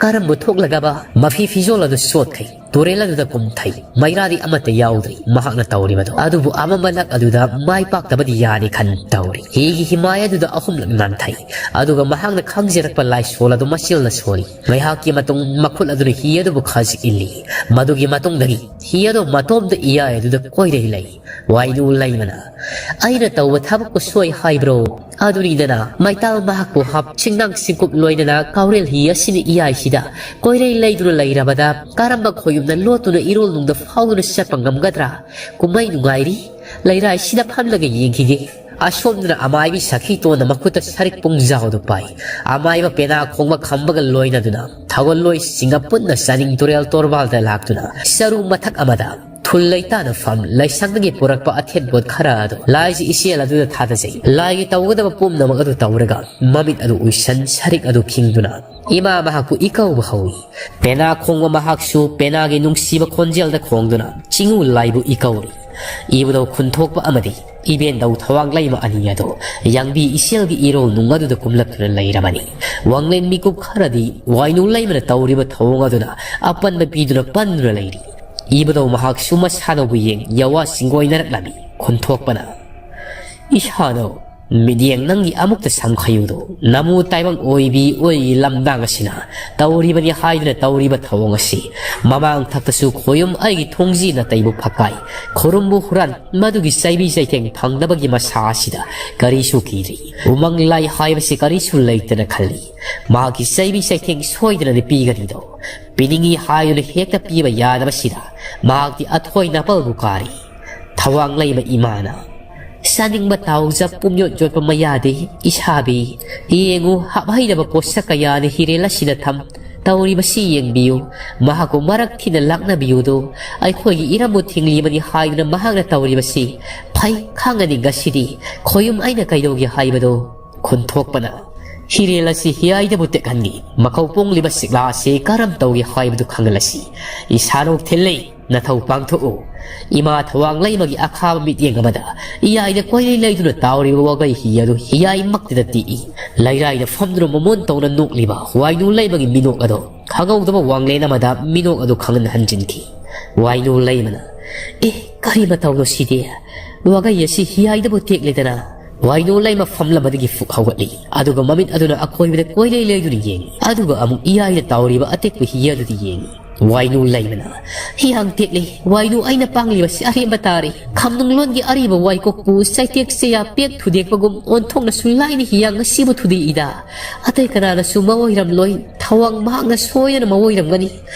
ꯀꯔꯝꯕ ꯊꯣꯛꯂꯒꯕ?" ꯃꯐꯤ ꯐꯤꯖꯣꯜ ꯑꯗꯨ ꯆꯣꯠꯈꯩ ꯇꯨꯔꯦꯜ ꯑꯗꯨꯗ ꯀꯨꯝꯊꯩ꯫ ꯃꯩꯔꯥꯗꯤ ꯑꯃꯠꯇ ꯌꯥꯎꯗ꯭ꯔꯤ ꯃꯍꯥꯛꯅ ꯇꯧꯔꯤꯕꯗꯨ꯫ ꯑꯗꯨꯕꯨ ꯑꯃꯝꯕ ꯂꯛ ꯑꯗꯨꯗ ꯃꯥꯏ ꯄꯥꯛꯇꯕꯗꯤ ꯌꯥꯔꯦ ꯈꯟ ꯇꯧꯔꯤ꯫ ꯍꯤꯒꯤ ꯍꯤꯃꯥꯏ ꯑꯗꯨꯗ ꯑꯍꯨꯝꯂꯛ ꯅꯥꯟꯊꯩ꯫ ꯑꯗꯨꯒ ꯃꯍꯥꯛꯅ ꯈꯪꯖꯔꯛꯄ ꯂꯥꯏꯁꯣꯜ ꯑꯗꯨ ꯃꯆꯤꯜꯅ ꯁꯣꯜꯂꯤ꯫ ꯉꯥꯏꯍꯥꯛꯀꯤ ꯃꯇꯨꯡ ꯃꯈꯨꯠ ꯑꯗꯨꯅ ꯍꯤ ꯑꯗꯨꯕꯨ ꯈꯖꯤꯛ ꯏꯜꯂꯤ꯫ ꯃꯗꯨꯒꯤ ꯃꯇꯨꯡꯗꯒꯤ ꯍꯤ ꯑꯗꯨ ꯃꯇꯣꯝꯇ ꯏꯌꯥꯏ ꯑꯗꯨꯗ ꯀꯣꯏꯔꯩ ꯂꯩ꯫ ꯋꯥꯏꯅꯨ ꯂꯩꯃꯅ, "ꯑꯩꯅ ꯇꯧꯕ ꯊꯕꯛꯄꯨ ꯁꯣꯏ ꯍꯥꯏꯕ꯭ꯔꯣ?" ꯑꯗꯨꯅꯤꯗꯅ ꯃꯩꯇꯥꯜ ꯃꯍꯥꯛꯄꯨ ꯍꯥꯞ ꯆꯤꯡꯅꯥꯡ ꯆꯤꯡꯀꯨꯞ ꯂꯣꯏꯅꯅ ꯀꯥꯎꯔꯦꯜ ꯍꯤ ꯑꯁꯤꯅ ꯏꯌꯥꯏꯁꯤꯗ ꯀꯣꯏꯔꯩ ꯂꯩꯗꯨꯅ ꯂꯩꯔꯕꯗ ꯀꯔꯝꯕ ꯈꯣꯌꯨꯝꯅ ꯂꯣꯠꯇꯨꯅ ꯏꯔꯣꯜꯅꯨꯡꯗ ꯐꯥꯎꯗꯨꯅ ꯆꯠꯄ ꯉꯝꯒꯗ꯭ꯔꯥ? ꯀꯨꯝꯍꯩ ꯅꯨꯡꯉꯥꯏꯔꯤ꯫ ꯂꯩꯔꯥꯏꯁꯤꯗ ꯐꯝꯂꯒ ꯌꯦꯡꯈꯤꯒꯦ꯫ ꯑꯁꯣꯝꯗꯅ ꯑꯃꯥꯏꯕꯤ ꯁꯈꯤꯇꯣꯟꯅ ꯃꯈꯨꯠꯇ ꯁꯔꯤꯛ ꯄꯨꯡꯖꯥꯎꯗꯨ ꯄꯥꯏ꯫ ꯑꯃꯥꯏꯕ ꯄꯦꯅꯥ ꯈꯣꯡꯕ ꯈꯝꯕꯒ ꯂꯣꯏꯅꯗꯨꯅ ꯊꯧꯒꯜꯂꯣꯏꯁꯤꯡꯒ ꯄꯨꯟꯅ ꯆꯥꯅꯤꯡ ꯇꯨꯔꯦꯜ ꯇꯣꯔꯕꯥꯜꯗ ꯂꯥꯛꯇꯨꯅ ꯆꯔꯨ ꯃꯊꯛ ꯑꯃꯗ ꯐꯨꯜ ꯂꯩꯇꯥꯅ ꯐꯝ, ꯂꯩꯁꯪꯗꯒꯤ ꯄꯨꯔꯛꯄ ꯑꯊꯦꯟꯄꯣꯠ ꯈꯔ ꯑꯗꯨ ꯂꯥꯏꯁꯤ ꯏꯆꯦꯜ ꯑꯗꯨꯗ ꯊꯥꯗꯖꯩ꯫ ꯂꯥꯏꯒꯤ ꯇꯧꯒꯗꯕ ꯄꯨꯝꯅꯃꯛ ꯑꯗꯨ ꯇꯧꯔꯒ, ꯃꯃꯤꯠ ꯑꯗꯨ ꯎꯏꯁꯟ, ꯁꯔꯤꯛ ꯑꯗꯨ ꯈꯤꯡꯗꯨꯅ, ꯏꯃꯥ ꯃꯍꯥꯛꯄꯨ ꯏꯀꯧꯕ ꯍꯧꯏ꯫ ꯄꯦꯅꯥ ꯈꯣꯡꯕ ꯃꯍꯥꯛꯁꯨ ꯄꯦꯅꯥꯒꯤ ꯅꯨꯡꯁꯤꯕ ꯈꯣꯟꯖꯦꯜꯗ ꯈꯣꯡꯗꯨꯅ ꯆꯤꯡꯉꯨ ꯂꯥꯏꯕꯨ ꯏꯀꯧꯔꯤ꯫ ꯏꯕꯨꯙꯧ ꯈꯨꯟꯊꯣꯛꯄ ꯑꯃꯗꯤ ꯏꯕꯦꯟꯗꯧ ꯊꯋꯥꯡꯂꯩꯃ ꯑꯅꯤ ꯑꯗꯨ ꯌꯥꯡꯕꯤ ꯏꯆꯦꯜꯒꯤ ꯏꯔꯣꯜ ꯅꯨꯡ ꯑꯗꯨꯗ ꯀꯨꯝꯂꯛꯇꯨꯅ ꯂꯩꯔꯕꯅꯤ꯫ ꯋꯥꯡꯂꯦꯟ ꯃꯤꯀꯨꯞ ꯈꯔꯗꯤ ꯋꯥꯏꯅꯨ ꯂꯩꯃꯅ ꯇꯧꯔꯤꯕ ꯊꯧꯑꯣꯡ ꯑꯗꯨꯅ ꯑꯄꯟꯕ ꯄꯤꯗꯨꯅ ꯄꯟꯗꯨꯅ ꯂꯩꯔꯤ꯫ ꯏꯕꯨꯙꯧ ꯃꯍꯥꯛꯁꯨ ꯃꯁꯥꯅꯕꯨ ꯌꯦꯡ ꯌꯥꯋꯥ ꯆꯤꯡꯒꯣꯏꯅꯔꯛꯂꯝꯃꯤ꯫ ꯈꯨꯟꯊꯣꯛꯄꯅ, "ꯏꯁꯥꯗꯧ, ꯃꯤꯠꯌꯦꯡ ꯅꯪꯒꯤ ꯑꯃꯨꯛꯇ ꯁꯪꯈꯩꯌꯨꯗꯣ, ꯅꯃꯨ ꯇꯥꯏꯕꯪ ꯑꯣꯏꯕꯤ ꯑꯣꯏ ꯂꯝꯗꯥꯡ ꯑꯁꯤꯅ ꯇꯧꯔꯤꯕꯅꯤ ꯍꯥꯏꯗꯨꯅ ꯇꯧꯔꯤꯕ ꯊꯧꯑꯣꯡ ꯑꯁꯤ, ꯃꯃꯥꯡ ꯊꯛꯇꯁꯨ ꯈꯣꯌꯨꯝ ꯑꯩꯒꯤ ꯊꯣꯡꯖꯤ ꯅꯥꯇꯩꯕꯨ ꯐꯛꯀꯥꯏ, ꯈꯨꯔꯨꯝꯕꯨ ꯍꯨꯔꯥꯟ, ꯃꯗꯨꯒꯤ ꯆꯩꯕꯤ ꯆꯩꯊꯦꯡ ꯐꯪꯗꯕꯒꯤ ꯃꯁꯥ ꯑꯁꯤꯗ ꯀꯔꯤꯁꯨ ꯀꯤꯗ꯭ꯔꯤ꯫ ꯎꯃꯪ ꯂꯥꯏ ꯍꯥꯏꯕꯁꯤ ꯀꯔꯤꯁꯨ ꯂꯩꯇꯅ ꯈꯜꯂꯤ꯫ ꯃꯍꯥꯛꯀꯤ ꯆꯩꯕꯤ ꯆꯩꯊꯦꯡ ꯁꯣꯏꯗꯅꯗꯤ ꯄꯤꯒꯅꯤꯗꯣ꯫ ꯄꯤꯅꯤꯡꯏ ꯍꯥꯏꯗꯨꯅ ꯍꯦꯛꯇ ꯄꯤꯕ ꯌꯥꯗꯕꯁꯤꯗ ꯃꯍꯥꯛꯇꯤ ꯑꯊꯣꯏ ꯅꯥꯄꯜꯕꯨ ꯀꯥꯔꯤ꯫ ꯊꯋꯥꯡ ꯂꯩꯃ ꯏꯃꯥꯅ, ꯆꯥꯅꯤꯡꯕ ꯇꯥꯎꯖ ꯄꯨꯝꯌꯣꯠ ꯌꯣꯠꯄ ꯃꯌꯥꯗꯦ ꯏꯁꯥꯕꯤ꯫ ꯌꯦꯡꯉꯨ, ꯍꯥꯞꯍꯩꯗꯕ ꯄꯣꯠꯁꯛ ꯀꯌꯥꯅ ꯍꯤꯔꯦꯜ ꯑꯁꯤꯗ ꯊꯝ꯫ ꯇꯧꯔꯤꯕꯁꯤ ꯌꯦꯡꯕꯤꯌꯨ꯫ ꯃꯍꯥꯛꯄꯨ ꯃꯔꯛ ꯊꯤꯅ ꯂꯥꯛꯅꯕꯤꯌꯨꯗꯣ꯫ ꯑꯩꯈꯣꯏꯒꯤ ꯏꯔꯝꯕꯨ ꯊꯤꯡꯂꯤꯕꯅꯤ ꯍꯥꯏꯗꯨꯅ ꯃꯍꯥꯛꯅ ꯇꯧꯔꯤꯕꯁꯤ ꯐꯩ ꯈꯪꯒꯅꯤ ꯉꯁꯤꯗꯤ꯫ ꯈꯣꯌꯨꯝ ꯑꯩꯅ ꯀꯩꯗꯧꯒꯦ ꯍꯥꯏꯕꯗꯣ?" ꯈꯨꯟꯊꯣꯛꯄꯅ, "ꯍꯤꯔꯦꯜ ꯑꯁꯤ ꯍꯤꯌꯥꯏꯗꯕꯨ ꯇꯦꯛꯍꯟꯒꯦ꯫ ꯃꯈꯧ ꯄꯣꯡꯂꯤꯕ ꯁꯤꯛꯂꯥ ꯑꯁꯤ ꯀꯔꯝ ꯇꯧꯒꯦ ꯍꯥꯏꯕꯗꯨ ꯈꯪꯍꯜꯂꯁꯤ꯫ ꯏꯁꯥꯔꯣꯛ ꯊꯤꯜꯂꯤ, ꯅꯊꯧ ꯄꯥꯡꯊꯣꯛꯎ꯫" ꯏꯃꯥ ꯊꯋꯥꯡ ꯂꯩꯃꯒꯤ ꯑꯈꯥꯕ ꯃꯤꯠꯌꯦꯡ ꯑꯃꯗ ꯏꯌꯥꯏꯗ ꯀꯣꯏꯂꯩ ꯂꯩꯗꯨꯅ ꯇꯥꯎꯔꯤꯕ ꯋꯥꯒꯩ ꯍꯤ ꯑꯗꯨ ꯍꯤꯌꯥꯏꯃꯛꯇꯗ ꯇꯦꯛꯏ꯫ ꯂꯩꯔꯥꯏꯗ ꯐꯝꯗꯨꯅ ꯃꯃꯣꯟ ꯇꯧꯅ ꯅꯣꯛꯂꯤꯕ ꯋꯥꯏꯅꯨ ꯂꯩꯃꯒꯤ ꯃꯤꯅꯣꯛ ꯑꯗꯣ ꯈꯪꯍꯧꯗꯕ ꯋꯥꯡꯂꯦꯟ ꯑꯃꯗ ꯃꯤꯅꯣꯛ ꯑꯗꯨ ꯈꯪꯍꯟ ꯍꯟꯖꯤꯟꯈꯤ꯫ ꯋꯥꯏꯅꯨ ꯂꯩꯃꯅ, "ꯑꯦ, ꯀꯔꯤ ꯃꯇꯧꯅꯣ ꯁꯤꯗꯤ? ꯋꯥꯒꯩ ꯑꯁꯤ ꯍꯤꯌꯥꯏꯗꯕꯨ ꯇꯦꯛꯂꯦꯗꯅ?" ꯋꯥꯏꯅꯨ ꯂꯩꯃ ꯐꯝꯂꯝꯕꯗꯒꯤ ꯐꯨꯛ ꯍꯧꯒꯠꯂꯤ꯫ ꯑꯗꯨꯒ ꯃꯃꯤꯠ ꯑꯗꯨꯅ ꯑꯀꯣꯏꯕꯗ ꯀꯣꯏꯂꯩ ꯂꯩꯗꯨꯅ ꯌꯦꯡꯏ꯫ ꯑꯗꯨꯒ ꯑꯃꯨꯛ ꯏꯌꯥꯏꯗ ꯇꯥꯎꯔꯤꯕ ꯑꯇꯦꯛꯄ ꯍꯤ ꯑꯗꯨꯗ ꯌꯦꯡꯏ꯫ ꯋꯥꯏꯅꯨ ꯂꯩꯃꯅ, "ꯍꯤꯌꯥꯡ ꯇꯦꯛꯂꯤ, ꯋꯥꯏꯅꯨ ꯑꯩꯅ ꯄꯥꯡꯂꯤꯕꯁꯤ ꯑꯔꯦꯝꯕ ꯇꯥꯔꯦ꯫ ꯈꯝꯅꯨꯡꯂꯣꯟꯒꯤ ꯑꯔꯤꯕ ꯋꯥꯏꯀꯣꯛꯄꯨ ꯆꯩꯇꯦꯛ ꯆꯩꯌꯥ ꯄꯦꯛ ꯊꯨꯗꯦꯛꯄꯒꯨꯝ ꯑꯣꯟꯊꯣꯛꯅꯁꯨ ꯂꯥꯏꯅ ꯍꯤꯌꯥꯡ ꯑꯁꯤꯕꯨ ꯊꯨꯗꯦꯛꯏꯗ꯫ ꯑꯇꯩ ꯀꯅꯥꯅꯁꯨ ꯃꯑꯣꯏꯔꯝꯂꯣꯏ, ꯊꯋꯥꯡ ꯃꯍꯥꯛꯅ ꯁꯣꯏꯗꯅ ꯃꯑꯣꯏꯔꯝꯒꯅꯤ꯫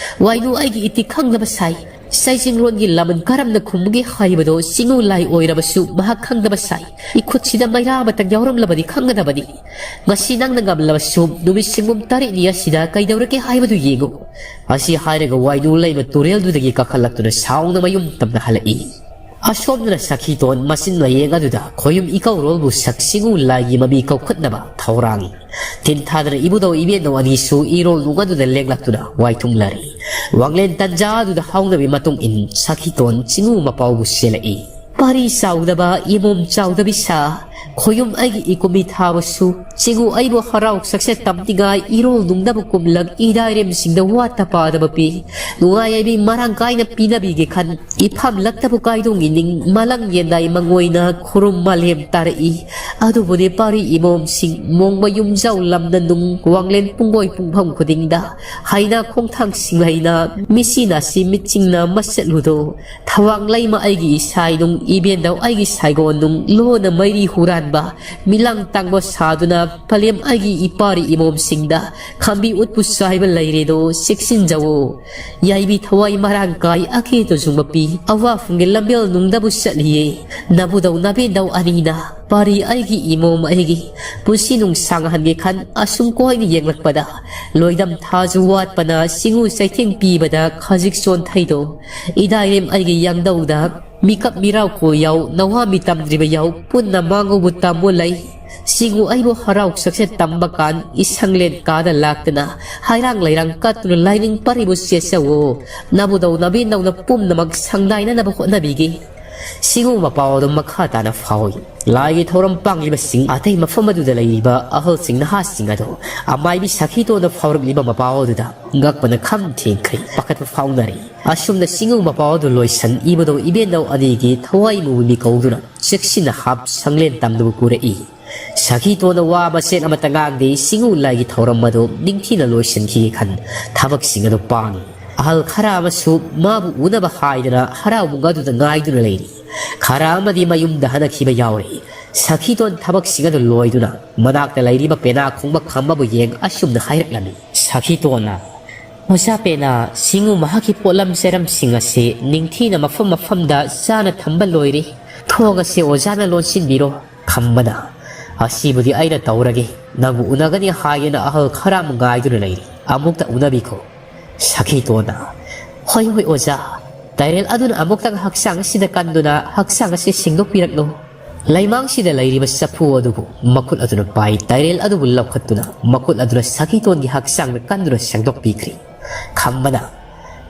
ꯋꯥꯏꯅꯨ ꯑꯩꯒꯤ ꯏꯇꯤꯛ ꯈꯪꯗꯕ ꯁꯥꯏ꯫ ꯆꯩꯖꯤꯡꯂꯣꯟꯒꯤ ꯂꯃꯟ ꯀꯔꯝꯅ ꯈꯨꯝꯒꯦ ꯍꯥꯏꯕꯗꯣ ꯆꯤꯡꯉꯨ ꯂꯥꯏ ꯑꯣꯏꯔꯕꯁꯨ ꯃꯍꯥꯛ ꯈꯪꯗꯕ ꯁꯥꯏ꯫ "ꯏꯈꯨꯠꯁꯤꯗ ꯃꯩꯔꯥ ꯑꯃꯇꯪ ꯌꯥꯎꯔꯝꯂꯕꯗꯤ ꯈꯪꯒꯗꯕꯅꯤ꯫ ꯉꯁꯤ ꯅꯪꯅ ꯉꯝꯂꯕꯁꯨ ꯅꯨꯃꯤꯠ ꯁꯤꯡꯒꯨꯝ ꯇꯔꯦꯠꯅꯤ ꯑꯁꯤꯗ ꯀꯩꯗꯧꯔꯒꯦ ꯍꯥꯏꯕꯗꯨ ꯌꯦꯡꯉꯨ"꯫ ꯑꯁꯤ ꯍꯥꯏꯔꯒ ꯋꯥꯏꯅꯨ ꯂꯩꯃ ꯇꯨꯔꯦꯜꯗꯨꯗꯒꯤ ꯀꯥꯈꯠꯂꯛꯇꯨꯅ ꯁꯥꯎꯅ ꯃꯌꯨꯝ ꯇꯝꯅ ꯍꯜꯂꯛꯏ꯫ ꯑꯁꯣꯝꯗꯅ ꯁꯈꯤꯇꯣꯟ ꯃꯆꯤꯟ ꯃꯌꯦꯡ ꯑꯗꯨꯗ ꯈꯣꯌꯨꯝ ꯏꯀꯧꯔꯣꯜꯕꯨ ꯁꯛ ꯆꯤꯡꯉꯨ ꯂꯥꯏꯒꯤ ꯃꯃꯤ ꯀꯧꯈꯠꯅꯕ ꯊꯧꯔꯥꯡ ꯇꯤꯟꯊꯥꯗꯅ ꯏꯕꯨꯙꯧ ꯏꯕꯦꯟꯙꯧ ꯑꯅꯤꯁꯨ ꯏꯔꯣꯜ ꯅꯨꯡ ꯑꯗꯨꯗ ꯂꯦꯡꯂꯛꯇꯨꯅ ꯋꯥꯏꯊꯨꯡꯂꯔꯤ꯫ ꯋꯥꯡꯂꯦꯟ ꯇꯟꯖꯥ ꯑꯗꯨꯗ ꯍꯧꯅꯕꯤ ꯃꯇꯨꯡ ꯏꯟ ꯁꯈꯤꯇꯣꯟ ꯆꯤꯡꯉꯨ ꯃꯄꯥꯎꯕꯨ ꯆꯦꯜꯂꯛꯏ꯫ "ꯄꯥꯔꯤ ꯆꯥꯎꯗꯕ, ꯏꯃꯣꯝ ꯆꯥꯎꯗꯕꯤ ꯁꯥ, ꯈꯣꯌꯨꯝ ꯑꯩꯒꯤ ꯏꯀꯨꯝꯃꯤ ꯊꯥꯕꯁꯨ, ꯆꯤꯡꯉꯨ ꯑꯩꯕꯨ ꯍꯔꯥꯎ ꯁꯛꯁꯦꯠ ꯇꯝꯅꯤꯡꯉꯥꯏ ꯏꯔꯣꯜ ꯅꯨꯡꯗꯕ ꯀꯨꯝꯂꯛ ꯏꯗꯥꯏꯔꯦꯝꯁꯤꯡꯗ ꯋꯥꯠꯇ ꯄꯥꯗꯕ ꯄꯤ꯫ ꯅꯨꯡꯉꯥꯏ ꯌꯥꯏꯕꯤ ꯃꯔꯥꯡ ꯀꯥꯏꯅ ꯄꯤꯅꯕꯤꯒꯦ ꯈꯟ ꯏꯐꯝ ꯂꯛꯇꯕꯨ ꯀꯥꯏꯗꯣꯡ ꯏꯅꯤꯡ ꯃꯂꯪ ꯌꯦꯟꯗꯥꯏ ꯃꯉꯣꯏꯅ ꯈꯨꯔꯨꯝ ꯃꯥꯂꯦꯝ ꯇꯥꯔꯛꯏ꯫ ꯑꯗꯨꯕꯨꯅꯦ ꯄꯥꯔꯤ ꯏꯃꯣꯝꯁꯤꯡ ꯃꯣꯡꯕ ꯌꯨꯝꯖꯥꯎ ꯂꯝꯅ ꯅꯨꯡ ꯋꯥꯡꯂꯦꯟ ꯄꯨꯡꯒꯣꯏ ꯄꯨꯡꯐꯝ ꯈꯨꯗꯤꯡꯗ ꯍꯩꯅꯥ ꯈꯣꯡꯊꯥꯡꯁꯤꯡ ꯂꯩꯅ ꯃꯤꯆꯤ ꯅꯥꯁꯤ ꯃꯤꯠꯆꯤꯡꯅ ꯃꯁꯠꯂꯨꯗꯣ꯫ ꯊꯋꯥꯡ ꯂꯩꯃ ꯑꯩꯒꯤ ꯏꯁꯥꯏꯅꯨꯡ ꯏꯕꯦꯟꯗꯧ ꯑꯩꯒꯤ ꯁꯥꯏꯒꯣꯟꯅꯨꯡ ꯂꯣꯟꯅ ꯃꯩꯔꯤ ꯍꯨꯔꯥꯟꯕ ꯃꯤꯂꯥꯡ ꯇꯥꯡꯕ ꯁꯥꯗꯨꯅ ꯄꯂꯦꯝ ꯑꯩꯒꯤ ꯏꯄꯥꯔꯤ ꯏꯃꯣꯝꯁꯤꯡꯗ ꯈꯥꯝꯕꯤ ꯎꯠꯄꯨ ꯆꯥꯏꯕ ꯂꯩꯔꯦꯗꯣ ꯆꯦꯛꯁꯤꯟꯖꯧꯋꯣ꯫ ꯌꯥꯏꯕꯤ ꯊꯋꯥꯏ ꯃꯔꯥꯡ ꯀꯥꯏ ꯑꯀꯦ ꯇꯨꯖꯨꯡ ꯃꯄꯤ ꯑꯋꯥꯐꯝꯒꯤ ꯂꯝꯕꯦꯜ ꯅꯨꯡꯗꯕꯨ ꯆꯠꯂꯤꯌꯦ꯫ ꯅꯕꯨꯗꯧ ꯅꯕꯦꯟꯗꯧ ꯑꯅꯤꯅ ꯄꯥꯔꯤ ꯑꯩꯒꯤ ꯏꯃꯣꯝ ꯑꯩꯒꯤ ꯄꯨꯟꯁꯤ ꯅꯨꯡꯁꯥꯡꯍꯟꯒꯦ ꯈꯟ ꯑꯁꯨꯝ ꯀꯣꯏꯅ ꯌꯦꯡꯂꯛꯄꯗ ꯂꯣꯏꯗꯝ ꯊꯥꯁꯨ ꯋꯥꯠꯄꯅ ꯆꯤꯡꯉꯨ ꯆꯩꯊꯦꯡ ꯄꯤꯕꯗ ꯈꯖꯤꯛ ꯆꯣꯟꯊꯩꯗꯣ꯫ ꯏꯗꯥꯏꯔꯦꯝ ꯑꯩꯒꯤ ꯌꯥꯡꯗꯧꯗ ꯃꯤꯀꯞ ꯃꯤꯔꯥꯎ ꯀꯣ ꯌꯥꯎ ꯅꯋꯥ ꯃꯤ ꯇꯝꯗ꯭ꯔꯤꯕ ꯌꯥꯎ ꯄꯨꯟꯅ ꯃꯥꯡꯉꯧꯕ ꯇꯝꯃꯨ ꯂꯩ꯫ ꯁꯤꯡꯉꯨ ꯑꯩꯕꯨ ꯍꯔꯥꯎ ꯁꯛꯁꯦꯠ ꯇꯝꯕ ꯀꯥꯟ ꯏꯁꯪꯂꯦꯟ ꯀꯥꯗ ꯂꯥꯛꯇꯨꯅ ꯍꯥꯏꯔꯥꯡ ꯂꯩꯔꯥꯡ ꯀꯠꯇꯨꯅ ꯂꯥꯏꯅꯤꯡ ꯄꯔꯤꯕꯨ ꯆꯦꯠꯆꯧꯋꯣ꯫ ꯅꯕꯨꯗꯧ ꯅꯕꯦꯟꯗꯧꯅ ꯄꯨꯝꯅꯃꯛ ꯁꯪꯗꯥꯏꯅꯅꯕ ꯍꯣꯠꯅꯕꯤꯒꯦ꯫ ꯁꯤꯡꯉꯨ ꯃꯄꯥꯎ ꯑꯗꯨ ꯃꯈꯥ ꯇꯥꯅ ꯐꯥꯎꯏ꯫ ꯂꯥꯏꯒꯤ ꯊꯧꯔꯝ ꯄꯥꯡꯂꯤꯕꯁꯤꯡ ꯑꯇꯩ ꯃꯐꯝ ꯑꯗꯨꯗ ꯂꯩꯔꯤꯕ ꯑꯍꯜꯁꯤꯡ ꯅꯍꯥꯁꯤꯡ ꯑꯗꯨ ꯑꯃꯥꯏꯕꯤ ꯁꯈꯤꯇꯣꯟꯗ ꯐꯥꯎꯔꯛꯂꯤꯕ ꯃꯄꯥꯎ ꯑꯗꯨꯗ ꯉꯛꯄꯅ ꯈꯝ ꯊꯦꯡꯈ꯭ꯔꯦ, ꯄꯥꯈꯠꯄ ꯐꯥꯎꯅꯔꯤ꯫ ꯑꯁꯨꯝꯅ ꯆꯤꯡꯉꯨ ꯃꯄꯥꯎ ꯑꯗꯨ ꯂꯣꯏꯁꯟ ꯏꯕꯨꯙꯧ ꯏꯕꯦꯟꯗꯧ ꯑꯅꯤꯒꯤ ꯊꯋꯥꯏ ꯃꯨꯕꯤ ꯀꯧꯗꯨꯅ ꯆꯦꯛꯁꯤꯟꯅ ꯍꯥꯞ ꯁꯪꯂꯦꯟ ꯇꯝꯗꯕꯨ ꯄꯨꯔꯛꯏ꯫ ꯁꯈꯤꯇꯣꯟꯅ ꯋꯥ ꯃꯆꯦꯠ ꯑꯃꯠꯇ ꯉꯥꯡꯗꯦ꯫ ꯆꯤꯡꯉꯨ ꯂꯥꯏꯒꯤ ꯊꯧꯔꯝ ꯑꯗꯨ ꯅꯤꯡꯊꯤꯅ ꯂꯣꯏꯁꯤꯟꯈꯤꯒꯦ ꯈꯟ ꯊꯕꯛꯁꯤꯡ ꯑꯗꯨ ꯄꯥꯡꯉꯤ꯫ ꯑꯍꯜ ꯈꯔ ꯑꯃꯁꯨ ꯃꯥꯕꯨ ꯎꯅꯕ ꯍꯥꯏꯗꯨꯅ ꯍꯔꯥꯎꯕꯨꯡ ꯑꯗꯨꯗ ꯉꯥꯏꯗꯨꯅ ꯂꯩꯔꯤ꯫ ꯈꯔ ꯑꯃꯗꯤ ꯃꯌꯨꯝꯗ ꯍꯟꯅꯈꯤꯕ ꯌꯥꯎꯔꯤ꯫ ꯁꯈꯤꯇꯣꯟ ꯊꯕꯛꯁꯤꯡ ꯑꯗꯨ ꯂꯣꯏꯗꯨꯅ ꯃꯅꯥꯛꯇ ꯂꯩꯔꯤꯕ ꯄꯦꯅꯥ ꯈꯣꯡꯕ ꯈꯝꯕꯕꯨ ꯌꯦꯡ ꯑꯁꯨꯝꯅ ꯍꯥꯏꯔꯛꯂꯝꯃꯤ꯫ ꯁꯈꯤꯇꯣꯟꯅ ꯑꯣꯖꯥ ꯄꯦꯅꯥ, ꯁꯤꯡꯎ ꯃꯍꯥꯛꯀꯤ ꯄꯣꯠꯂꯝ ꯆꯩꯔꯝꯁꯤꯡ ꯑꯁꯤ ꯅꯤꯡꯊꯤꯅ ꯃꯐꯝ ꯃꯐꯝꯗ ꯆꯥꯅ ꯊꯝꯕ ꯂꯣꯏꯔꯦ꯫ ꯊꯣꯡ ꯑꯁꯤ ꯑꯣꯖꯥꯅ ꯂꯣꯟꯁꯤꯟꯕꯤꯔꯣ꯫ ꯈꯝꯕꯅ, ꯑꯁꯤꯕꯨꯗꯤ ꯑꯩꯅ ꯇꯧꯔꯒꯦ꯫ ꯅꯪꯕꯨ ꯎꯅꯒꯅꯤ ꯍꯥꯏꯗꯨꯅ ꯑꯍꯜ ꯈꯔ ꯑꯃ ꯉꯥꯏꯗꯨꯅ ꯂꯩꯔꯤ꯫ ꯑꯃꯨꯛꯇ ꯎꯅꯕꯤꯈꯣ꯫ ꯁꯈꯤꯇꯣꯟꯅ, ꯍꯣꯏ ꯍꯣꯏ ꯑꯣꯖꯥ꯫ ꯇꯥꯏꯔꯦꯜ ꯑꯗꯨꯅ ꯑꯃꯨꯛꯇꯪ ꯍꯛꯆꯥꯡ ꯑꯁꯤꯗ ꯀꯟꯗꯨꯅ ꯍꯛꯆꯥꯡ ꯑꯁꯤ ꯁꯦꯡꯗꯣꯛꯄꯤꯔꯛꯂꯣ꯫ ꯂꯩꯃꯥꯡꯁꯤꯗ ꯂꯩꯔꯤꯕ ꯆꯐꯨ ꯑꯗꯨꯕꯨ ꯃꯈꯨꯠ ꯑꯗꯨꯅ ꯄꯥꯏ, ꯇꯥꯏꯔꯦꯜ ꯑꯗꯨꯕꯨ ꯂꯧꯈꯠꯇꯨꯅ ꯃꯈꯨꯠ ꯑꯗꯨꯅ ꯁꯈꯤꯇꯣꯟꯒꯤ ꯍꯛꯆꯥꯡꯗ ꯀꯟꯗꯨꯅ ꯁꯦꯡꯗꯣꯛꯄꯤꯈ꯭ꯔꯦ꯫ ꯈꯝꯕꯅ,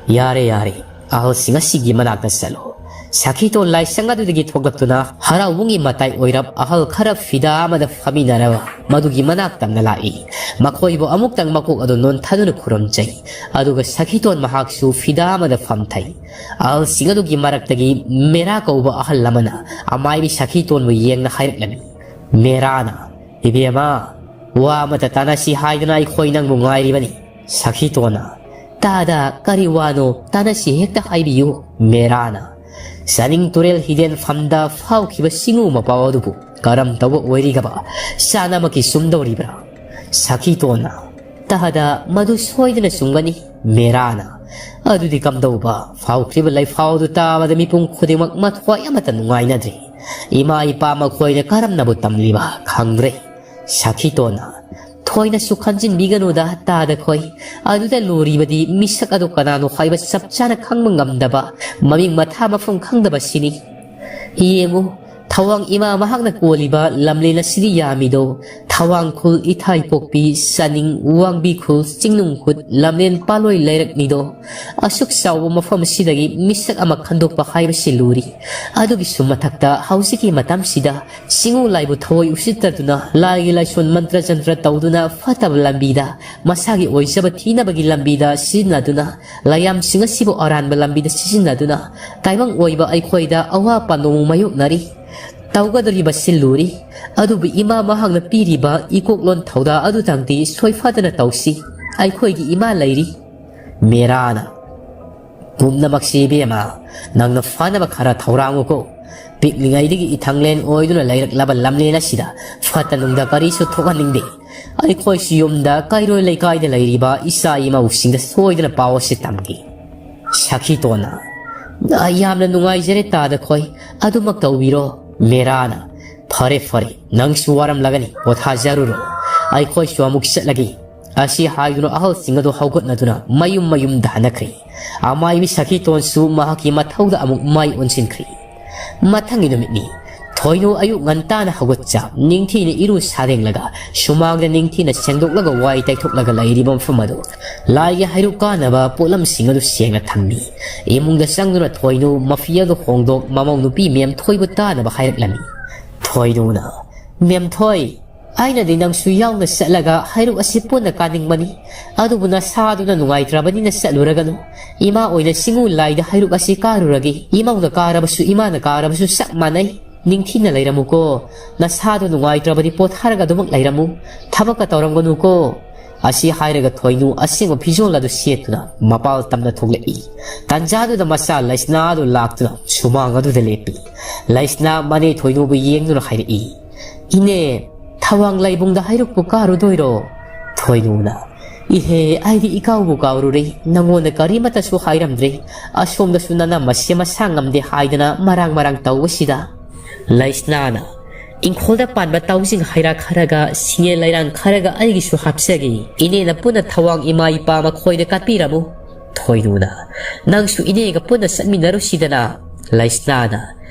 ꯌꯥꯔꯦ ꯌꯥꯔꯦ, ꯑꯍꯜꯁꯤꯡ ꯑꯁꯤꯒꯤ ꯃꯅꯥꯛꯇ ꯆꯠꯂꯣ꯫ ꯁꯈꯤꯇꯣꯟ ꯂꯥꯏꯁꯪ ꯑꯗꯨꯗꯒꯤ ꯊꯣꯛꯂꯛꯇꯨꯅ ꯍꯔꯥꯎꯕꯨꯡꯒꯤ ꯃꯇꯥꯏ ꯑꯣꯏꯔꯞ ꯑꯍꯜ ꯈꯔ ꯐꯤꯗꯥ ꯑꯃꯗ ꯐꯝꯃꯤꯟꯅꯔꯕ ꯃꯗꯨꯒꯤ ꯃꯅꯥꯛ ꯇꯝꯅ ꯂꯥꯛꯏ꯫ ꯃꯈꯣꯏꯕꯨ ꯑꯃꯨꯛꯇꯪ ꯃꯀꯣꯛ ꯑꯗꯨ ꯅꯣꯟꯊꯗꯨꯅ ꯈꯨꯔꯨꯝꯖꯩ꯫ ꯑꯗꯨꯒ ꯁꯈꯤꯇꯣꯟ ꯃꯍꯥꯛꯁꯨ ꯐꯤꯗꯥ ꯑꯃꯗ ꯐꯝꯊꯩ꯫ ꯑꯍꯜꯁꯤꯡ ꯑꯗꯨꯒꯤ ꯃꯔꯛꯇꯒꯤ ꯃꯦꯔꯥ ꯀꯧꯕ ꯑꯍꯜ ꯑꯃꯅ ꯑꯃꯥꯏꯕꯤ ꯁꯈꯤꯇꯣꯟꯕꯨ ꯌꯦꯡꯅ ꯍꯥꯏꯔꯛꯂꯝꯃꯤ꯫ ꯃꯦꯔꯥꯅ, ꯏꯕꯦꯝꯃ, ꯋꯥ ꯑꯃꯇ ꯇꯥꯟꯅꯁꯤ ꯍꯥꯏꯗꯨꯅ ꯑꯩꯈꯣꯏ ꯅꯪꯕꯨ ꯉꯥꯏꯔꯤꯕꯅꯤ꯫ ꯁꯈꯤꯇꯣꯟꯅ, ꯇꯥꯗ, ꯀꯔꯤ ꯋꯥꯅꯣ? ꯇꯥꯟꯅꯁꯤ, ꯍꯦꯛꯇ ꯍꯥꯏꯕꯤꯌꯨ꯫ ꯃꯦꯔꯥꯅ, ꯆꯥꯅꯤꯡ ꯇꯨꯔꯦꯜ ꯍꯤꯗꯦꯟꯐꯝꯗ ꯐꯥꯎꯈꯤꯕ ꯁꯤꯡꯎ ꯃꯄꯥꯎ ꯑꯗꯨꯕꯨ ꯀꯔꯝ ꯇꯧꯕ ꯑꯣꯏꯔꯤꯒꯕ? ꯆꯥꯅꯃꯛꯀꯤ ꯆꯨꯝꯗꯧꯔꯤꯕ꯭ꯔꯥ? ꯁꯈꯤꯇꯣꯟꯅ, ꯇꯥꯗ, ꯃꯗꯨ ꯁꯣꯏꯗꯅ ꯆꯨꯝꯒꯅꯤ꯫ ꯃꯦꯔꯥꯅ, ꯑꯗꯨꯗꯤ ꯀꯝꯗꯧꯕ? ꯐꯥꯎꯈ꯭ꯔꯤꯕ ꯂꯩꯐꯥꯎ ꯑꯗꯨ ꯇꯥꯕꯗ ꯃꯤꯄꯨꯝ ꯈꯨꯗꯤꯡꯃꯛ ꯃꯊ꯭ꯋꯥꯏ ꯑꯃꯠꯇ ꯅꯨꯡꯉꯥꯏꯅꯗ꯭ꯔꯦ꯫ ꯏꯃꯥ ꯏꯄꯥ ꯃꯈꯣꯏꯅ ꯀꯔꯝꯅꯕꯨ ꯇꯝꯂꯤꯕ ꯈꯪꯗ꯭ꯔꯦ꯫ ꯁꯈꯤꯇꯣꯟꯅ, ꯊꯣꯏꯅꯁꯨ ꯈꯟꯖꯤꯟꯕꯤꯒꯅꯨꯗ ꯇꯥꯗ ꯈꯣꯏ꯫ ꯑꯗꯨꯗ ꯂꯨꯔꯤꯕꯗꯤ ꯃꯤꯁꯛ ꯑꯗꯨ ꯀꯅꯥꯅꯣ ꯍꯥꯏꯕ ꯆꯞ ꯆꯥꯅ ꯈꯪꯕ ꯉꯝꯗꯕ, ꯃꯃꯤꯡ ꯃꯊꯥ ꯃꯐꯝ ꯈꯪꯗꯕ ꯁꯤꯅꯤ꯫ ꯌꯦꯡꯉꯨ, ꯊꯋꯥꯡ ꯏꯃꯥ ꯃꯍꯥꯛꯅ ꯀꯣꯜꯂꯤꯕ ꯂꯝꯂꯦꯟ ꯑꯁꯤꯗꯤ ꯌꯥꯝꯃꯤꯗꯣ꯫ ꯊꯋꯥꯡ ꯈꯨꯜ, ꯏꯊꯥꯏ ꯄꯣꯛꯄꯤ, ꯆꯥꯅꯤꯡ, ꯋꯥꯡꯕꯤ ꯈꯨꯜ, ꯆꯤꯡꯅꯨꯡ ꯈꯨꯠ, ꯂꯝꯂꯦꯟ ꯄꯥꯂꯣꯏ ꯂꯩꯔꯛꯅꯤꯗꯣ꯫ ꯑꯁꯨꯛ ꯆꯥꯎꯕ ꯃꯐꯝ ꯑꯁꯤꯗꯒꯤ ꯃꯤꯁꯛ ꯑꯃ ꯈꯟꯗꯣꯛꯄ ꯍꯥꯏꯕꯁꯤ ꯂꯨꯔꯤ꯫ ꯑꯗꯨꯒꯤꯁꯨ ꯃꯊꯛꯇ ꯍꯧꯖꯤꯛꯀꯤ ꯃꯇꯝꯁꯤꯗ ꯆꯤꯡꯎ ꯂꯥꯏꯕꯨ ꯊꯑꯣꯏ ꯎꯁꯤꯠꯇꯗꯨꯅ, ꯂꯥꯏꯒꯤ ꯂꯥꯏꯁꯣꯟ ꯃꯟꯇ꯭ꯔ ꯖꯟꯇ꯭ꯔ ꯇꯧꯗꯨꯅ ꯐꯠꯇꯕ ꯂꯝꯕꯤꯗ, ꯃꯁꯥꯒꯤ ꯑꯣꯏꯖꯕ ꯊꯤꯅꯕꯒꯤ ꯂꯝꯕꯤꯗ ꯁꯤꯖꯤꯟꯅꯗꯨꯅ, ꯂꯥꯏꯌꯥꯝꯁꯤꯡ ꯑꯁꯤꯕꯨ ꯑꯔꯥꯟꯕ ꯂꯝꯕꯤꯗ ꯁꯤꯖꯤꯟꯅꯗꯨꯅ ꯇꯥꯏꯕꯪ ꯑꯣꯏꯕ ꯑꯩꯈꯣꯏꯗ ꯑꯋꯥ ꯄꯥꯟꯗꯣꯡ ꯃꯥꯌꯣꯛꯅꯔꯤ꯫ ꯇꯧꯒꯗꯧꯔꯤꯕ ꯁꯤꯜꯂꯨꯔꯤ꯫ ꯑꯗꯨꯕꯨ ꯏꯃꯥ ꯃꯍꯥꯛꯅ ꯄꯤꯔꯤꯕ ꯏꯀꯣꯛꯂꯣꯟ ꯊꯧꯗꯥ ꯑꯗꯨꯇꯪꯗꯤ ꯁꯣꯏꯐꯗꯅ ꯇꯧꯁꯤ꯫ ꯑꯩꯈꯣꯏꯒꯤ ꯏꯃꯥ ꯂꯩꯔꯤ꯫ ꯃꯦꯔꯥꯅ, ꯄꯨꯝꯅꯃꯛꯁꯤ ꯏꯕꯦꯝꯃ, ꯅꯪꯅ ꯐꯅꯕ ꯈꯔ ꯊꯧꯔꯥꯡꯉꯨꯀꯣ꯫ ꯄꯤꯛꯂꯤꯉꯩꯗꯒꯤ ꯏꯊꯪꯂꯦꯟ ꯑꯣꯏꯗꯨꯅ ꯂꯩꯔꯛꯂꯕ ꯂꯝꯂꯦꯟ ꯑꯁꯤꯗ ꯐꯠꯇ ꯅꯨꯡꯗ ꯀꯔꯤꯁꯨ ꯊꯣꯛꯍꯟꯅꯤꯡꯗꯦ꯫ ꯑꯩꯈꯣꯏꯁꯨ ꯌꯨꯝꯗ ꯀꯩꯔꯣꯏ ꯂꯩꯀꯥꯏꯗ ꯂꯩꯔꯤꯕ ꯏꯆꯥ ꯏꯃꯧꯁꯤꯡꯗ ꯁꯣꯏꯗꯅ ꯄꯥꯎ ꯑꯁꯤ ꯇꯝꯒꯦ꯫ ꯁꯈꯤꯇꯣꯟꯅ, "ꯑ, ꯌꯥꯝꯅ ꯅꯨꯡꯉꯥꯏꯖꯔꯦ ꯇꯥꯗ ꯈꯣꯏ, ꯑꯗꯨꯃꯛ ꯇꯧꯕꯤꯔꯣ꯫" ꯃꯦꯔꯥꯅ, "ꯐꯔꯦ ꯐꯔꯦ, ꯅꯪꯁꯨ ꯋꯥꯔꯝꯂꯒꯅꯤ, ꯄꯣꯊꯥꯖꯔꯨꯔꯣ, ꯑꯩꯈꯣꯏꯁꯨ ꯑꯃꯨꯛ ꯆꯠꯂꯒꯦ" ꯑꯁꯤ ꯍꯥꯏꯗꯨꯅ ꯑꯍꯜꯁꯤꯡ ꯑꯗꯨ ꯍꯧꯒꯠꯅꯗꯨꯅ ꯃꯌꯨꯝ ꯃꯌꯨꯝꯗ ꯍꯟꯅꯈ꯭ꯔꯦ꯫ ꯑꯃꯥꯏꯕꯤ ꯁꯈꯤꯇꯣꯟꯁꯨ ꯃꯍꯥꯛꯀꯤ ꯃꯊꯧꯗ ꯑꯃꯨꯛ ꯃꯥꯏ ꯑꯣꯟꯁꯤꯟꯈ꯭ꯔꯦ꯫ ꯃꯊꯪꯒꯤ ꯅꯨꯃꯤꯠꯅꯤ꯫ ꯊꯣꯏꯅꯨ ꯑꯌꯨꯛ ꯉꯟꯇꯥꯅ ꯍꯧꯒꯠꯆ, ꯅꯤꯡꯊꯤꯅ ꯏꯔꯨ ꯁꯥꯗꯦꯡꯂꯒ, ꯁꯨꯃꯥꯡꯗ ꯅꯤꯡꯊꯤꯅ ꯁꯦꯡꯗꯣꯛꯂꯒ ꯋꯥꯏ ꯇꯩꯊꯣꯛꯂꯒ ꯂꯩꯔꯤꯕ ꯃꯐꯝ ꯑꯗꯨ, ꯂꯥꯏꯒꯤ ꯍꯩꯔꯨꯛ ꯀꯥꯅꯕ ꯄꯣꯠꯂꯝꯁꯤꯡ ꯑꯗꯨ ꯁꯦꯡꯅ ꯊꯝꯃꯤ꯫ ꯏꯃꯨꯡꯗ ꯆꯪꯗꯨꯅ ꯊꯣꯏꯅꯨ ꯃꯐꯤ ꯑꯗꯨ ꯍꯣꯡꯗꯣꯛ, ꯃꯃꯧ ꯅꯨꯄꯤ ꯃꯦꯝꯊꯣꯏꯕꯨ ꯇꯥꯅꯕ ꯍꯥꯏꯔꯛꯂꯝꯃꯤ꯫ ꯊꯣꯏꯅꯨꯅ, "ꯃꯦꯝꯊꯣꯏ, ꯑꯩꯅꯗꯤ ꯅꯪꯁꯨ ꯌꯥꯎꯅ ꯆꯠꯂꯒ ꯍꯩꯔꯨꯛ ꯑꯁꯤ ꯄꯨꯟꯅ ꯀꯥꯅꯤꯡꯕꯅꯤ, ꯑꯗꯨꯕꯨ ꯅꯁꯥꯗꯨꯅ ꯅꯨꯡꯉꯥꯏꯇ꯭ꯔꯕꯅꯤꯅ ꯆꯠꯂꯨꯔꯒꯅꯨ꯫ ꯏꯃꯥ ꯑꯣꯏꯅ ꯆꯤꯡꯉꯨ ꯂꯥꯏꯗ ꯍꯩꯔꯨꯛ ꯑꯁꯤ ꯀꯥꯔꯨꯔꯒꯦ꯫ ꯏꯃꯧꯅ ꯀꯥꯔꯕꯁꯨ ꯏꯃꯥꯅ ꯀꯥꯔꯕꯁꯨ ꯆꯞ ꯃꯥꯟꯅꯩ꯫ ꯅꯤꯡꯊꯤꯅ ꯂꯩꯔꯝꯃꯨꯀꯣ꯫ ꯅꯁꯥꯗꯣ ꯅꯨꯡꯉꯥꯏꯇ꯭ꯔꯕꯗꯤ ꯄꯣꯊꯥꯔꯒ ꯑꯗꯨꯃꯛ ꯂꯩꯔꯝꯃꯨ꯫ ꯊꯕꯛꯀ ꯇꯧꯔꯝꯒꯅꯨꯀꯣ꯫" ꯑꯁꯤ ꯍꯥꯏꯔꯒ ꯊꯣꯏꯅꯨ ꯑꯁꯦꯡꯕ ꯐꯤꯖꯣꯜ ꯑꯗꯨ ꯁꯦꯠꯇꯨꯅ ꯃꯄꯥꯜ ꯇꯝꯅ ꯊꯣꯛꯂꯛꯏ꯫ ꯇꯥꯟꯖꯥꯗꯨꯗ ꯃꯆꯥ ꯂꯩꯁꯅꯥ ꯑꯗꯨ ꯂꯥꯛꯇꯨꯅ ꯁꯨꯃꯥꯡ ꯑꯗꯨꯗ ꯂꯦꯞꯄꯤ꯫ ꯂꯩꯁꯅꯥ ꯃꯅꯦ ꯊꯣꯏꯅꯨꯕꯨ ꯌꯦꯡꯗꯨꯅ ꯍꯥꯏꯔꯛꯏ, "ꯏꯅꯦ, ꯊꯋꯥꯡ ꯂꯥꯏꯕꯨꯡꯗ ꯍꯩꯔꯨꯛꯄꯨ ꯀꯥꯔꯨꯗꯣꯏꯔꯣ?" ꯊꯣꯏꯅꯨꯅ, "ꯏꯍꯦ, ꯑꯩꯗꯤ ꯏꯀꯥꯎꯕꯨ ꯀꯥꯎꯔꯨꯔꯦ꯫ ꯅꯪꯉꯣꯟꯗ ꯀꯔꯤꯃꯠꯇꯁꯨ ꯍꯥꯏꯔꯝꯗ꯭ꯔꯦ꯫ ꯑꯁꯣꯝꯗꯁꯨ ꯅꯅꯝꯃꯁꯦ ꯃꯁꯥ ꯉꯝꯗꯦ ꯍꯥꯏꯗꯅ ꯃꯔꯥꯡ ꯃꯔꯥꯡ ꯇꯧꯕꯁꯤꯗ꯫" ꯂꯩꯁꯅꯥꯅ, "ꯏꯪꯈꯣꯜꯗ ꯄꯥꯟꯕ ꯇꯥꯎꯖꯤꯡ ꯍꯩꯔꯥ ꯈꯔꯒ, ꯁꯤꯡꯌꯦꯜ ꯂꯩꯔꯥꯡ ꯈꯔꯒ ꯑꯩꯒꯤꯁꯨ ꯍꯥꯞꯆꯒꯦ꯫ ꯏꯅꯦꯅ ꯄꯨꯟꯅ ꯊꯋꯥꯡ ꯏꯃꯥ ꯏꯄꯥ ꯃꯈꯣꯏꯗ ꯀꯠꯄꯤꯔꯝꯃꯨ꯫" ꯊꯣꯏꯅꯨꯅ, "ꯅꯪꯁꯨ ꯏꯅꯦꯒ ꯄꯨꯟꯅ ꯆꯠꯃꯤꯟꯅꯔꯨꯁꯤꯗꯅ꯫" ꯂꯩꯁꯅꯥꯅ,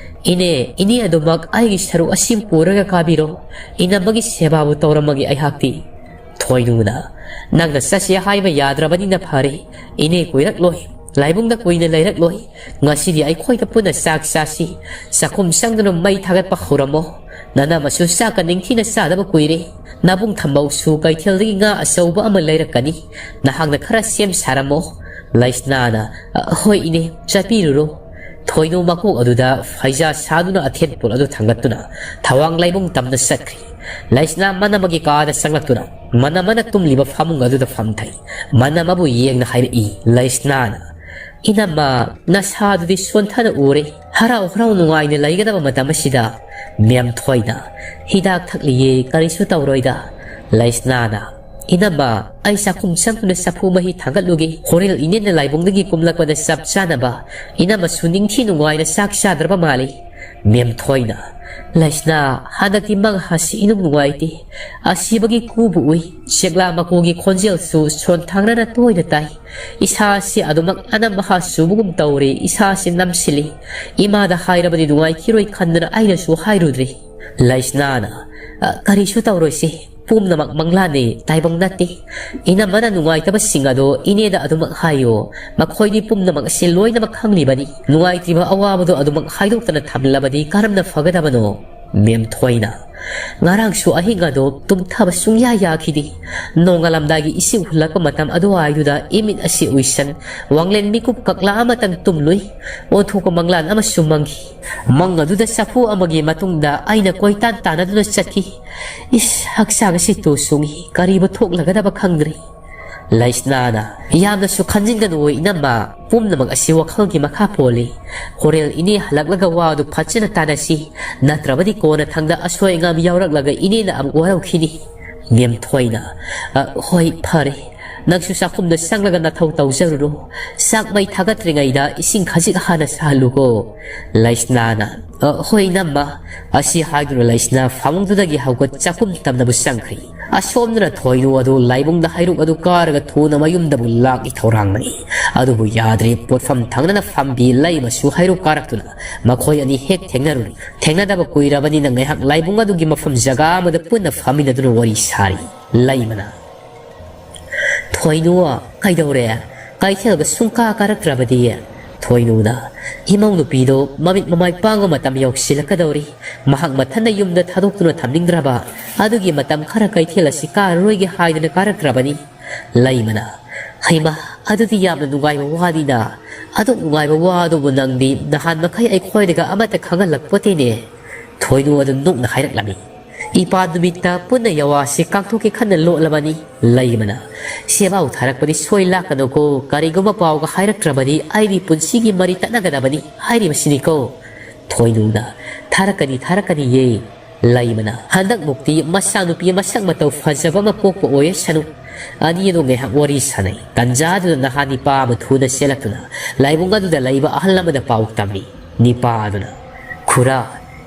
"ꯏꯅꯦ, ꯏꯅꯦ ꯑꯗꯨꯃꯛ ꯑꯩꯒꯤ ꯁꯔꯨꯛ ꯑꯁꯤ ꯄꯨꯔꯒ ꯀꯥꯕꯤꯔꯣ꯫ ꯏꯅꯝꯃꯒꯤ ꯁꯦꯕꯥꯕꯨ ꯇꯧꯔꯝꯃꯒꯦ ꯑꯩꯍꯥꯛꯇꯤ꯫" ꯊꯣꯏꯅꯨꯅ, "ꯅꯪꯅ ꯆꯠꯁꯦ ꯍꯥꯏꯕ ꯌꯥꯗ꯭ꯔꯕꯅꯤꯅ ꯐꯔꯦ꯫ ꯏꯅꯦ ꯀꯨꯏꯔꯛꯂꯣꯏ꯫ ꯂꯥꯏꯕꯨꯡꯗ ꯀꯨꯏꯅ ꯂꯩꯔꯛꯂꯣꯏ꯫ ꯉꯁꯤꯗꯤ ꯑꯩꯈꯣꯏꯗ ꯄꯨꯟꯅ ꯆꯥꯛ ꯆꯥꯁꯤ꯫ ꯆꯥꯛꯈꯨꯝ ꯆꯪꯗꯨꯅ ꯃꯩ ꯊꯥꯒꯠꯄ ꯍꯧꯔꯝꯃꯣ꯫ ꯅꯅꯝꯃꯁꯨ ꯆꯥꯛꯀ ꯅꯤꯡꯊꯤꯅ ꯆꯥꯗꯕ ꯀꯨꯏꯔꯦ꯫ ꯅꯕꯨꯡ ꯊꯝꯕꯧꯁꯨ ꯀꯩꯊꯦꯜꯗꯒꯤ ꯉꯥ ꯑꯆꯧꯕ ꯑꯃ ꯂꯩꯔꯛꯀꯅꯤ꯫ ꯅꯍꯥꯛꯅ ꯈꯔ ꯁꯦꯝ ꯁꯥꯔꯝꯃꯣ꯫" ꯂꯩꯁꯅꯥꯅ, "ꯑ, ꯍꯣꯏ ꯏꯅꯦ, ꯆꯠꯄꯤꯔꯨꯔꯣ꯫" ꯊꯣꯏꯅꯨ ꯃꯀꯣꯛ ꯑꯗꯨꯗ ꯐꯩꯖꯥ ꯁꯥꯗꯨꯅ ꯑꯊꯦꯟ ꯄꯣꯠ ꯑꯗꯨ ꯊꯥꯡꯒꯠꯇꯨꯅ ꯊꯋꯥꯡ ꯂꯩꯕꯨꯡ ꯇꯝꯅ ꯆꯠꯈ꯭ꯔꯤ꯫ ꯂꯩꯁꯅꯥ ꯃꯅꯝꯃꯒꯤ ꯀꯥꯗ ꯆꯪꯂꯛꯇꯨꯅ ꯃꯅꯝꯃꯅ ꯇꯨꯝꯂꯤꯕ ꯐꯃꯨꯡ ꯑꯗꯨꯗ ꯐꯝꯊꯩ꯫ ꯃꯅꯝꯃꯕꯨ ꯌꯦꯡꯅ ꯍꯥꯏꯔꯛꯏ ꯂꯩꯁꯅꯥꯅ, "ꯏꯅꯝꯃ, ꯅꯁꯥꯗꯨꯗꯤ ꯁꯣꯟꯊꯅ ꯎꯔꯦ꯫ ꯍꯔꯥꯎ ꯍꯔꯥꯎ ꯅꯨꯡꯉꯥꯏꯅ ꯂꯩꯒꯗꯕ ꯃꯇꯝ ꯑꯁꯤꯗ?" ꯃꯦꯝꯊꯣꯏꯅ, "ꯍꯤꯗꯥꯛ ꯊꯛꯂꯤꯌꯦ, ꯀꯔꯤꯁꯨ ꯇꯧꯔꯣꯏꯗ꯫ ꯂꯩꯁꯅꯥꯅ, "ꯏꯅꯝꯃ, ꯑꯩ ꯆꯥꯛꯈꯨꯝ ꯆꯪꯗꯨꯅ ꯆꯐꯨ ꯃꯍꯤ ꯊꯥꯡꯒꯠꯂꯨꯒꯦ꯫ ꯍꯣꯔꯦꯜ ꯏꯅꯦꯅ ꯂꯥꯏꯕꯨꯡꯗꯒꯤ ꯀꯨꯝꯂꯛꯄꯗ ꯆꯞ ꯆꯥꯅꯕ꯫ ꯏꯅꯝꯃꯁꯨ ꯅꯤꯡꯊꯤ ꯅꯨꯡꯉꯥꯏꯅ ꯆꯥꯛ ꯆꯥꯗ꯭ꯔꯕ ꯃꯥꯜꯂꯤ꯫" ꯃꯦꯝꯊꯣꯏꯅ, "ꯂꯩꯁꯅꯥ, ꯍꯟꯗꯛꯇꯤ ꯃꯪ ꯍꯥꯁꯤ ꯏꯅꯨꯡ ꯅꯨꯡꯉꯥꯏꯇꯦ꯫ ꯑꯁꯤꯕꯒꯤ ꯀꯨꯕꯨ ꯎꯏ꯫ ꯆꯦꯛꯂꯥ ꯃꯀꯨꯒꯤ ꯈꯣꯟꯖꯦꯜꯁꯨ ꯁꯣꯟꯊꯥꯡꯅꯅ ꯇꯣꯏꯅ ꯇꯥꯏ꯫ ꯏꯁꯥꯁꯤ ꯑꯗꯨꯃꯛ ꯑꯅꯝ ꯑꯍꯥ ꯆꯨꯕꯒꯨꯝ ꯇꯧꯔꯦ꯫ ꯏꯁꯥꯁꯤ ꯅꯝꯁꯤꯜꯂꯤ꯫ ꯏꯃꯥꯗ ꯍꯥꯏꯔꯕꯗꯤ ꯅꯨꯡꯉꯥꯏꯈꯤꯔꯣꯏ ꯈꯟꯗꯅ ꯑꯩꯅꯁꯨ ꯍꯥꯏꯔꯨꯗ꯭ꯔꯦ꯫" ꯂꯩꯁꯅꯥꯅ, "ꯑ, ꯀꯔꯤꯁꯨ ꯇꯧꯔꯣꯏꯁꯦ꯫ ꯄꯨꯝꯅꯃꯛ ꯃꯪꯂꯥꯟꯅꯤ, ꯇꯥꯏꯕꯪ ꯅꯠꯇꯦ꯫ ꯏꯅꯝꯃꯅ ꯅꯨꯡꯉꯥꯏꯇꯕꯁꯤꯡ ꯑꯗꯣ ꯏꯅꯦꯗ ꯑꯗꯨꯃꯛ ꯍꯥꯏꯌꯣ꯫ ꯃꯈꯣꯏꯗꯤ ꯄꯨꯝꯅꯃꯛ ꯑꯁꯤ ꯂꯣꯏꯅꯃꯛ ꯈꯪꯂꯤꯕꯅꯤ꯫ ꯅꯨꯡꯉꯥꯏꯇ꯭ꯔꯤꯕ ꯑꯋꯥꯕꯗꯣ ꯑꯗꯨꯃꯛ ꯍꯥꯏꯗꯣꯛꯇꯅ ꯊꯝꯂꯕꯗꯤ ꯀꯔꯝꯅ ꯐꯒꯗꯕꯅꯣ?" ꯃꯦꯝꯊꯣꯏꯅ, "ꯉꯔꯥꯡꯁꯨ ꯑꯍꯤꯡ ꯑꯗꯣ ꯇꯨꯝꯊꯕ ꯁꯨꯡꯌꯥ ꯌꯥꯈꯤꯗꯦ꯫ ꯅꯣꯡꯉꯥꯜꯂꯝꯗꯥꯏꯒꯤ ꯏꯁꯤꯡ ꯍꯨꯜꯂꯛꯄ ꯃꯇꯝ ꯑꯗꯨꯋꯥꯏꯗꯨꯗ ꯏꯃꯤꯠ ꯑꯁꯤ ꯎꯏꯁꯟ, ꯋꯥꯡꯂꯦꯟ ꯃꯤꯀꯨꯞ ꯀꯛꯂꯥ ꯑꯃꯇꯪ ꯇꯨꯝꯂꯨꯏ꯫ ꯑꯣꯟꯊꯣꯛꯄ ꯃꯪꯂꯥꯟ ꯑꯃꯁꯨ ꯃꯪꯈꯤ꯫ ꯃꯪ ꯑꯗꯨꯗ ꯆꯐꯨ ꯑꯃꯒꯤ ꯃꯇꯨꯡꯗ ꯑꯩꯅ ꯀꯣꯏꯇꯥꯟ ꯇꯥꯟꯅꯗꯨꯅ ꯆꯠꯈꯤ꯫ ꯏꯁ, ꯍꯛꯆꯥꯡ ꯑꯁꯤ ꯇꯨ ꯁꯨꯡꯏ, ꯀꯔꯤꯕꯨ ꯊꯣꯛꯂꯒꯗꯕ ꯈꯪꯗ꯭ꯔꯦ꯫" ꯂꯩꯁꯅꯥꯅ, "ꯌꯥꯝꯅꯁꯨ ꯈꯟꯖꯤꯟꯒꯅꯨ ꯏꯅꯝꯃ, ꯄꯨꯝꯅꯃꯛ ꯑꯁꯤ ꯋꯥꯈꯜꯒꯤ ꯃꯈꯥ ꯄꯣꯜꯂꯤ꯫ ꯍꯣꯔꯦꯜ ꯏꯅꯦ ꯍꯜꯂꯛꯂꯒ ꯋꯥꯗꯨ ꯐꯖꯅ ꯇꯥꯟꯅꯁꯤ, ꯅꯠꯇ꯭ꯔꯕꯗꯤ ꯀꯣꯟꯅ ꯊꯪꯗ ꯑꯁꯣꯏ ꯑꯉꯥꯝ ꯌꯥꯎꯔꯛꯂꯒ ꯏꯅꯦꯅ ꯑꯃꯨꯛ ꯋꯥꯔꯧꯈꯤꯅꯤ꯫" ꯃꯦꯝꯊꯣꯏꯅ, "ꯑ, ꯍꯣꯏ, ꯐꯔꯦ꯫ ꯅꯪꯁꯨ ꯆꯥꯛꯈꯨꯝꯗ ꯆꯪꯂꯒ ꯅꯊꯧ ꯇꯧꯖꯔꯨꯔꯣ꯫ ꯆꯥꯛ ꯃꯩ ꯊꯥꯒꯠꯇ꯭ꯔꯤꯉꯩꯗ ꯏꯁꯤꯡ ꯈꯖꯤꯛ ꯍꯥꯟꯅ ꯁꯥꯍꯜꯂꯨꯀꯣ꯫" ꯂꯩꯁꯅꯥꯅ, "ꯑ, ꯍꯣꯏ, ꯏꯅꯝꯃ꯫" ꯑꯁꯤ ꯍꯥꯏꯗꯨꯅ ꯂꯩꯁꯅꯥ ꯐꯃꯨꯡꯗꯨꯗꯒꯤ ꯍꯧꯒꯠ ꯆꯥꯛꯈꯨꯝ ꯇꯝꯅꯕ ꯆꯪꯈ꯭ꯔꯤ꯫ ꯑꯁꯣꯝꯗꯅ ꯊꯣꯏꯅꯨ ꯑꯗꯨ ꯂꯥꯏꯕꯨꯡꯗ ꯍꯩꯔꯨꯛ ꯑꯗꯨ ꯀꯥꯔꯒ ꯊꯨꯅ ꯃꯌꯨꯝꯗꯕꯨ ꯂꯥꯛꯀꯦ ꯊꯧꯔꯥꯡꯅꯩ꯫ ꯑꯗꯨꯕꯨ ꯌꯥꯗ꯭ꯔꯦ, ꯄꯣꯠꯐꯝ ꯊꯪꯅꯅ ꯐꯝꯕꯤ ꯂꯩꯃꯁꯨ ꯍꯩꯔꯨꯛ ꯀꯥꯔꯛꯇꯨꯅ ꯃꯈꯣꯏ ꯑꯅꯤ ꯍꯦꯛ ꯊꯦꯡꯅꯔꯨꯔꯦ꯫ ꯊꯦꯡꯅꯗꯕ ꯀꯨꯏꯔꯕꯅꯤꯅ ꯉꯥꯏꯍꯥꯛ ꯂꯥꯏꯕꯨꯡ ꯑꯗꯨꯒꯤ ꯃꯐꯝ ꯖꯒꯥ ꯑꯃꯗ ꯄꯨꯟꯅ ꯐꯝꯃꯤꯟꯅꯗꯨꯅ ꯋꯥꯔꯤ ꯁꯥꯔꯤ꯫ ꯂꯩꯃꯅ, "ꯊꯣꯏꯅꯨ, ꯀꯩꯗꯧꯔꯦ? ꯀꯩꯊꯦꯜꯒ ꯁꯨꯡꯀꯥ ꯀꯥꯔꯛꯇ꯭ꯔꯕꯗꯤ?" ꯊꯣꯏꯅꯨꯅ, "ꯏꯃꯧ ꯅꯨꯄꯤꯗꯣ ꯃꯃꯤꯠ ꯃꯃꯥꯏ ꯄꯥꯡꯕ ꯃꯇꯝ ꯌꯧꯁꯤꯜꯂꯛꯀꯗꯧꯔꯤ꯫ ꯃꯍꯥꯛ ꯃꯊꯟꯗ ꯌꯨꯝꯗ ꯊꯥꯗꯣꯛꯇꯨꯅ ꯊꯝꯅꯤꯡꯗ꯭ꯔꯕ꯫ ꯑꯗꯨꯒꯤ ꯃꯇꯝ ꯈꯔ ꯀꯩꯊꯦꯜ ꯑꯁꯤ ꯀꯥꯔꯔꯣꯏꯒꯦ ꯍꯥꯏꯗꯅ ꯀꯥꯔꯛꯇ꯭ꯔꯕꯅꯤ꯫" ꯂꯩꯃꯅ, "ꯍꯩꯃꯥ, ꯑꯗꯨꯗꯤ ꯌꯥꯝꯅ ꯅꯨꯡꯉꯥꯏꯕ ꯋꯥꯅꯤꯅ꯫ ꯑꯗꯨꯛ ꯅꯨꯡꯉꯥꯏꯕ ꯋꯥ ꯑꯗꯨꯕꯨ ꯅꯪꯗꯤ ꯅꯍꯥꯟ ꯃꯈꯩ ꯑꯩꯈꯣꯏꯗꯒ ꯑꯃꯠꯇ ꯈꯪꯍꯜꯂꯛꯄꯣꯠꯇꯦꯅꯦ꯫" ꯊꯣꯏꯅꯨ ꯑꯗꯨ ꯅꯣꯛꯅ ꯍꯥꯏꯔꯛꯂꯝꯃꯤ꯫ "ꯏꯄꯥ ꯅꯨꯃꯤꯠꯇ ꯄꯨꯟꯅ ꯌꯥꯋꯥꯁꯤ ꯀꯥꯡꯊꯣꯛꯀꯦ ꯈꯟꯅ ꯂꯣꯠꯂꯕꯅꯤ꯫" ꯂꯩꯃꯅ, "ꯁꯦꯕꯥꯎ ꯊꯥꯔꯛꯄꯗꯤ ꯁꯣꯏ ꯂꯥꯛꯀꯅꯨꯀꯣ, ꯀꯔꯤꯒꯨꯝꯕ ꯄꯥꯎꯒ ꯍꯥꯏꯔꯛꯇ꯭ꯔꯕꯗꯤ ꯑꯩꯗꯤ ꯄꯨꯟꯁꯤꯒꯤ ꯃꯔꯤ ꯇꯠꯅꯒꯗꯕꯅꯤ ꯍꯥꯏꯔꯤꯕꯁꯤꯅꯤꯀꯣ꯫" ꯊꯣꯏꯅꯨꯅ, "ꯊꯥꯔꯛꯀꯅꯤ, ꯊꯥꯔꯛꯀꯅꯤꯌꯦ꯫" ꯂꯩꯃꯅ ꯍꯟꯗꯛꯃꯨꯛꯇꯤ ꯃꯆꯥꯅꯨꯄꯤ ꯃꯁꯛ ꯃꯇꯧ ꯐꯖꯕ ꯑꯃ ꯄꯣꯛꯄ ꯑꯣꯏꯔꯁꯅꯨ꯫ ꯑꯅꯤ ꯑꯗꯨ ꯉꯥꯏꯍꯥꯛ ꯋꯥꯔꯤ ꯁꯥꯟꯅꯩ꯫ ꯇꯟꯖꯥꯗꯨꯗ ꯅꯍꯥ ꯅꯤꯄꯥ ꯑꯃ ꯊꯨꯅ ꯆꯦꯜꯂꯛꯇꯨꯅ ꯂꯥꯏꯕꯨꯡ ꯑꯗꯨꯗ ꯂꯩꯕ ꯑꯍꯜ ꯑꯃꯗ ꯄꯥꯎ ꯇꯝꯃꯤ꯫ ꯅꯤꯄꯥ ꯑꯗꯨꯅ, "ꯈꯨꯔꯥ,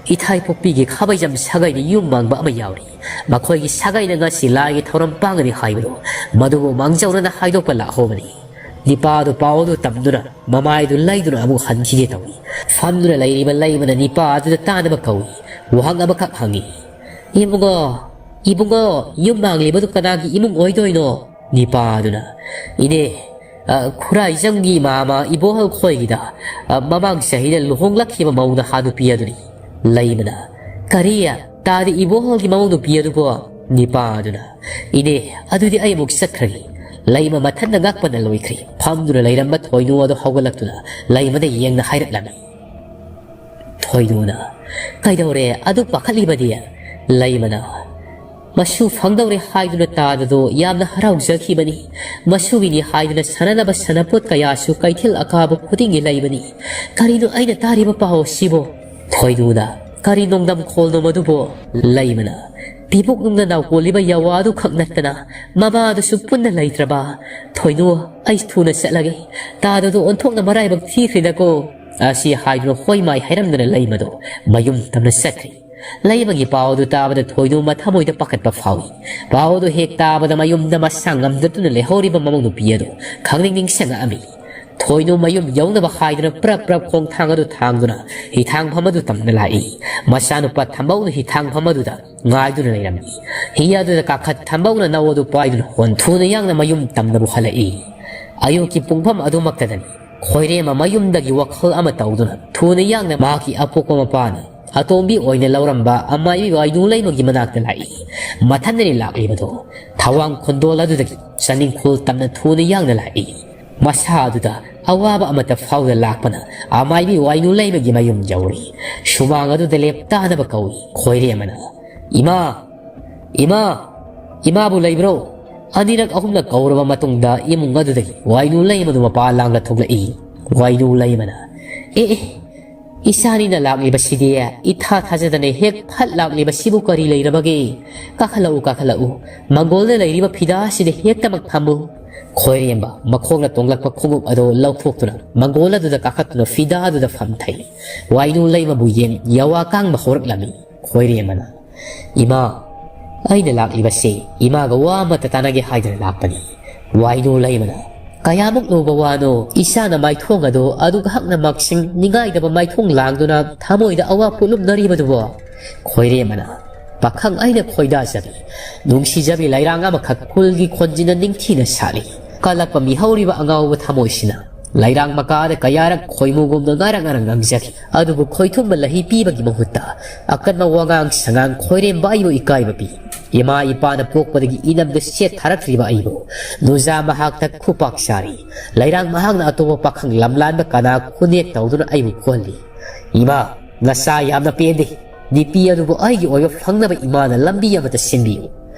ꯏꯊꯥꯏ ꯄꯣꯛꯄꯤꯒꯤ ꯈꯥꯕꯩꯖꯝ ꯁꯥꯒꯩꯗ ꯌꯨꯝ ꯃꯥꯡꯕ ꯑꯃ ꯌꯥꯎꯔꯤ꯫ ꯃꯈꯣꯏꯒꯤ ꯁꯥꯒꯩꯅ ꯉꯁꯤ ꯂꯥꯏꯒꯤ ꯊꯧꯔꯝ ꯄꯥꯡꯒꯅꯤ ꯍꯥꯏꯕꯗꯣ, ꯃꯗꯨꯕꯨ ꯃꯥꯡꯖꯧꯅꯅ ꯍꯥꯏꯗꯣꯛꯄ ꯂꯥꯛꯍꯧꯕꯅꯤ"꯫ ꯅꯤꯄꯥ ꯑꯗꯨ ꯄꯥꯎ ꯑꯗꯨ ꯇꯝꯗꯨꯅ ꯃꯃꯥꯏꯗꯨ ꯂꯩꯗꯨꯅ ꯑꯃꯨꯛ ꯍꯟꯈꯤꯒꯦ ꯇꯧꯏ꯫ ꯐꯝꯗꯨꯅ ꯂꯩꯔꯤꯕ ꯂꯩꯃꯅ ꯅꯤꯄꯥ ꯑꯗꯨꯗ ꯇꯥꯅꯕ ꯀꯧꯏ꯫ ꯋꯥꯍꯪ ꯑꯃꯈꯛ ꯍꯪꯉꯤ꯫ "ꯏꯕꯨꯡꯉꯣ, ꯏꯕꯨꯡꯉꯣ, ꯌꯨꯝ ꯃꯥꯡꯂꯤꯕꯗꯨ ꯀꯅꯥꯒꯤ ꯏꯃꯨꯡ ꯑꯣꯏꯗꯣꯏꯅꯣ?" ꯅꯤꯄꯥ ꯑꯗꯨꯅ, "ꯏꯅꯦ, ꯑ, ꯈꯨꯔꯥꯏꯖꯝꯒꯤ ꯃꯥꯃ ꯏꯕꯣꯍꯜ ꯈꯣꯏꯒꯤꯗ, ꯑ, ꯃꯃꯥꯡ ꯆꯍꯤꯗ ꯂꯨꯍꯣꯡꯂꯛꯈꯤꯕ ꯃꯧ ꯅꯍꯥ ꯅꯨꯄꯤ ꯑꯗꯨꯅꯤ"꯫ ꯂꯩꯃꯅ, "ꯀꯔꯤ? ꯇꯥꯗꯤ ꯏꯕꯣꯍꯜꯒꯤ ꯃꯧ ꯅꯨꯄꯤ ꯑꯗꯨꯕꯣ?" ꯅꯤꯄꯥ ꯑꯗꯨꯅ, "ꯏꯅꯦ, ꯑꯗꯨꯗꯤ ꯑꯩ ꯑꯃꯨꯛ ꯆꯠꯈ꯭ꯔꯒꯦ"꯫ ꯂꯩꯃ ꯃꯊꯟꯇ ꯉꯛꯄꯅ ꯂꯣꯏꯈ꯭ꯔꯦ꯫ ꯐꯝꯗꯨꯅ ꯂꯩꯔꯝꯕ ꯊꯣꯏꯅꯨ ꯑꯗꯨ ꯍꯧꯒꯠꯂꯛꯇꯨꯅ ꯂꯩꯃꯗ ꯌꯦꯡꯅ ꯍꯥꯏꯔꯛꯂꯝꯃꯤ꯫ ꯊꯣꯏꯅꯨꯅ, "ꯀꯩꯗꯧꯔꯦ ꯑꯗꯨ ꯄꯥꯈꯠꯂꯤꯕꯗꯤ?" ꯂꯩꯃꯅ, "ꯃꯁꯨ ꯐꯪꯗꯧꯔꯦ ꯍꯥꯏꯗꯨꯅ ꯇꯥꯗꯗꯣ ꯌꯥꯝꯅ ꯍꯔꯥꯎꯖꯈꯤꯕꯅꯤ꯫ ꯃꯁꯨꯒꯤꯅꯤ ꯍꯥꯏꯗꯨꯅ ꯁꯥꯟꯅꯅꯕ ꯁꯥꯟꯅꯄꯣꯠ ꯀꯌꯥꯁꯨ ꯀꯩꯊꯦꯜ ꯑꯀꯥꯕ ꯈꯨꯗꯤꯡꯒꯤ ꯂꯩꯕꯅꯤ꯫ ꯀꯔꯤꯅꯣ ꯑꯩꯅ ꯇꯥꯔꯤꯕ ꯄꯥꯎ ꯑꯁꯤꯕꯣ?" ꯊꯣꯏꯅꯨꯅ, "ꯀꯔꯤ ꯅꯣꯡꯗꯝ ꯈꯣꯜꯅꯣ ꯃꯗꯨꯕꯣ?" ꯂꯩꯃꯅ, "ꯄꯤꯕꯨꯛ ꯅꯨꯡꯗ ꯅꯥꯎꯀꯣꯜꯂꯤꯕ ꯌꯥꯋꯥꯗꯨ ꯈꯛ ꯅꯠꯇꯅ ꯃꯃꯥꯗꯨꯁꯨ ꯄꯨꯟꯅ ꯂꯩꯇ꯭ꯔꯕ꯫ ꯊꯣꯏꯅꯨ, ꯑꯩ ꯊꯨꯅ ꯆꯠꯂꯒꯦ꯫ ꯇꯥꯗꯗꯣ ꯑꯣꯟꯊꯣꯛꯅ ꯃꯔꯥꯏꯕꯛ ꯊꯤꯈ꯭ꯔꯦꯗꯀꯣ"꯫ ꯑꯁꯤ ꯍꯥꯏꯗꯨꯅ ꯍꯣꯏ ꯃꯥꯏ ꯍꯥꯏꯔꯝꯗꯅ ꯂꯩꯃꯗꯣ ꯃꯌꯨꯝ ꯇꯝꯅ ꯆꯠꯈ꯭ꯔꯦ꯫ ꯂꯩꯃꯒꯤ ꯄꯥꯎ ꯑꯗꯨ ꯇꯥꯕꯗ ꯊꯣꯏꯅꯨ ꯃꯊꯃꯣꯏꯗ ꯄꯥꯈꯠꯄ ꯐꯥꯎꯏ꯫ ꯄꯥꯎ ꯑꯗꯨ ꯍꯦꯛ ꯇꯥꯕꯗ ꯃꯌꯨꯝꯗ ꯃꯁꯥ ꯉꯝꯗꯗꯨꯅ ꯂꯩꯍꯧꯔꯤꯕ ꯃꯃꯧ ꯅꯨꯄꯤ ꯑꯗꯨ ꯈꯪꯅꯤꯡ ꯅꯤꯡꯁꯤꯡꯉꯛꯑꯝꯃꯤ꯫ ꯊꯣꯏꯅꯨ ꯃꯌꯨꯝ ꯌꯧꯅꯕ ꯍꯥꯏꯗꯨꯅ ꯄ꯭ꯔꯞ ꯄ꯭ꯔꯞ ꯈꯣꯡꯊꯥꯡ ꯑꯗꯨ ꯊꯥꯡꯗꯨꯅ ꯍꯤꯊꯥꯡꯐꯝ ꯑꯗꯨ ꯇꯝꯅ ꯂꯥꯛꯏ꯫ ꯃꯆꯥꯅꯨꯄꯥ ꯊꯝꯕꯧꯅ ꯍꯤꯊꯥꯡꯐꯝ ꯑꯗꯨꯗ ꯉꯥꯏꯗꯨꯅ ꯂꯩꯔꯝꯃꯤ꯫ ꯍꯤ ꯑꯗꯨꯗ ꯀꯥꯈꯠ ꯊꯝꯕꯧꯅ ꯅꯧ ꯑꯗꯨ ꯄꯥꯏꯗꯨꯅ ꯍꯣꯟ ꯊꯨꯅ ꯌꯥꯡꯅ ꯃꯌꯨꯝ ꯇꯝꯅꯕ ꯍꯜꯂꯛꯏ꯫ ꯑꯌꯨꯛꯀꯤ ꯄꯨꯡꯐꯝ ꯑꯗꯨꯃꯛꯇꯗꯅꯤ ꯈꯣꯏꯔꯦꯝꯃ ꯃꯌꯨꯝꯗꯒꯤ ꯋꯥꯈꯜ ꯑꯃ ꯇꯧꯗꯨꯅ ꯊꯨꯅ ꯌꯥꯡꯅ ꯃꯍꯥꯛꯀꯤ ꯑꯄꯣꯛꯄ ꯃꯄꯥꯅ ꯑꯇꯣꯝꯕꯤ ꯑꯣꯏꯅ ꯂꯧꯔꯝꯕ ꯑꯃꯥꯏꯕꯤ ꯋꯥꯏꯅꯨ ꯂꯩꯃꯒꯤ ꯃꯅꯥꯛꯇ ꯂꯥꯛꯏ꯫ ꯃꯊꯟꯗꯅꯤ ꯂꯥꯛꯂꯤꯕꯗꯣ꯫ ꯊꯋꯥꯡ ꯈꯣꯟꯗꯣꯜ ꯑꯗꯨꯗꯒꯤ ꯆꯥꯅꯤꯡꯈꯣꯜ ꯇꯝꯅ ꯊꯨꯅ ꯌꯥꯡꯅ ꯂꯥꯛꯏ꯫ ꯃꯁꯥ ꯑꯗꯨꯗ ꯑꯋꯥꯕ ꯑꯃꯠꯇ ꯐꯥꯎꯗ ꯂꯥꯛꯄꯅ ꯑꯃꯥꯏꯕꯤ ꯋꯥꯏꯅꯨ ꯂꯩꯃꯒꯤ ꯃꯌꯨꯝ ꯌꯧꯔꯤ꯫ ꯁꯨꯃꯥꯡ ꯑꯗꯨꯗ ꯂꯦꯞꯇꯥꯅꯕ ꯀꯧꯏ꯫ ꯈꯣꯏꯔꯦꯝꯃꯅ, "ꯏꯃꯥ! ꯏꯃꯥ! ꯏꯃꯥꯕꯨ ꯂꯩꯕ꯭ꯔꯣ?" ꯑꯅꯤꯔꯛ ꯑꯍꯨꯝꯂꯛ ꯀꯧꯔꯕ ꯃꯇꯨꯡꯗ ꯏꯃꯨꯡ ꯑꯗꯨꯗꯒꯤ ꯋꯥꯏꯅꯨ ꯂꯩꯃꯗꯨ ꯃꯄꯥ ꯂꯥꯡꯂ ꯊꯣꯛꯂꯛꯏ꯫ ꯋꯥꯏꯅꯨ ꯂꯩꯃꯅ, "ꯑꯦ, ꯑꯦ, "ꯏꯆꯥꯅꯤꯅ ꯂꯥꯛꯂꯤꯕꯁꯤꯗꯤ ꯏꯊꯥ ꯊꯥꯖꯗꯅ ꯍꯦꯛ ꯐꯠ ꯂꯥꯛꯂꯤꯕꯁꯤꯕꯨ ꯀꯔꯤ ꯂꯩꯔꯕꯒꯦ? ꯀꯥꯈꯠꯂꯛꯎ, ꯀꯥꯈꯠꯂꯛꯎ꯫ ꯃꯪꯒꯣꯜꯗ ꯂꯩꯔꯤꯕ ꯐꯤꯗꯥꯁꯤꯗ ꯍꯦꯛꯇꯃꯛ ꯐꯝꯃꯨ꯫" ꯈꯣꯏꯔꯦꯝꯕ ꯃꯈꯣꯡꯅ ꯇꯣꯡꯂꯛꯄ ꯈꯣꯡꯎꯞ ꯑꯗꯨ ꯂꯧꯊꯣꯛꯇꯨꯅ ꯃꯪꯒꯣꯜ ꯑꯗꯨꯗ ꯀꯥꯈꯠꯇꯨꯅ ꯐꯤꯗꯥ ꯑꯗꯨꯗ ꯐꯝꯊꯩ꯫ ꯋꯥꯏꯅꯨ ꯂꯩꯃꯕꯨ ꯌꯦꯡ ꯌꯥꯋꯥ ꯀꯥꯡꯕ ꯍꯧꯔꯛꯂꯝꯃꯤ꯫ ꯈꯣꯏꯔꯦꯝꯕꯅ, "ꯏꯃꯥ, ꯑꯩꯅ ꯂꯥꯛꯂꯤꯕꯁꯤ ꯏꯃꯥꯒ ꯋꯥ ꯑꯃꯠꯇ ꯇꯥꯟꯅꯒꯦ ꯍꯥꯏꯗꯨꯅ ꯂꯥꯛꯄꯅꯤ꯫" ꯋꯥꯏꯅꯨ ꯂꯩꯃꯅ, "ꯀꯌꯥꯃꯨꯛ ꯂꯨꯕ ꯋꯥꯅꯣ? ꯏꯆꯥꯅ ꯃꯥꯏꯊꯣꯡ ꯑꯗꯨ ꯑꯗꯨꯒ ꯍꯛꯅꯃꯛꯁꯤꯡ ꯅꯤꯡꯉꯥꯏꯗꯕ ꯃꯥꯏꯊꯣꯡ ꯂꯥꯡꯗꯨꯅ ꯊꯃꯣꯏꯗ ꯑꯋꯥ ꯄꯣꯠꯂꯨꯝꯅꯔꯤꯕꯗꯨꯕꯣ?" ꯈꯣꯏꯔꯦꯝꯕꯅ, "ꯄꯥꯈꯪ ꯑꯩꯅ ꯈꯣꯏꯗꯥꯖꯕꯤ, ꯅꯨꯡꯁꯤꯖꯕꯤ ꯂꯩꯔꯥꯡ ꯑꯃꯈꯛ ꯈꯨꯜꯒꯤ ꯈꯣꯟꯖꯤꯟꯅ ꯅꯤꯡꯊꯤꯅ ꯁꯥꯠꯂꯤ꯫ ꯀꯜꯂꯛꯄ ꯃꯤꯍꯧꯔꯤꯕ ꯑꯉꯥꯎꯕ ꯊꯃꯣꯏꯁꯤꯅ ꯂꯩꯔꯥꯡ ꯃꯀꯥꯗ ꯀꯌꯥꯔꯛ ꯈꯣꯏꯃꯨꯒꯨꯝꯅ ꯉꯥꯔꯛ ꯉꯥꯔꯛ ꯉꯥꯡꯖꯈꯤ꯫ ꯑꯗꯨꯕꯨ ꯈꯣꯏꯊꯨꯝꯕ ꯂꯩꯍꯤ ꯄꯤꯕꯒꯤ ꯃꯍꯨꯠꯇ ꯑꯀꯟꯕ ꯋꯥꯉꯥꯡ ꯁꯉꯥꯡ ꯈꯣꯏꯔꯦꯝꯕ ꯑꯩꯕꯨ ꯏꯀꯥꯏꯕ ꯄꯤ꯫ ꯏꯃꯥ ꯏꯄꯥꯅ ꯄꯣꯛꯄꯗꯒꯤ ꯏꯅꯝꯗ ꯁꯦꯠ ꯊꯥꯔꯛꯇ꯭ꯔꯤꯕ ꯑꯩꯕꯨ ꯅꯨꯖꯥ ꯃꯍꯥꯛꯇ ꯈꯨꯄꯥꯛ ꯆꯥꯔꯤ꯫ ꯂꯩꯔꯥꯡ ꯃꯍꯥꯛꯅ ꯑꯇꯣꯞꯄ ꯄꯥꯈꯪ ꯂꯝꯂꯥꯟꯕ ꯀꯅꯥ ꯈꯨꯅꯦꯛ ꯇꯧꯗꯨꯅ ꯑꯩꯕꯨ ꯀꯣꯜꯂꯤ꯫ ꯏꯃꯥ, ꯅꯆꯥ ꯌꯥꯝꯅ ꯄꯦꯟꯗꯦ꯫ ꯅꯨꯄꯤ ꯑꯗꯨꯕꯨ ꯑꯩꯒꯤ ꯑꯣꯏꯕ ꯐꯪꯅꯕ ꯏꯃꯥꯅ ꯂꯝꯕꯤ ꯑꯃꯇ ꯁꯤꯟꯕꯤꯌꯨ꯫"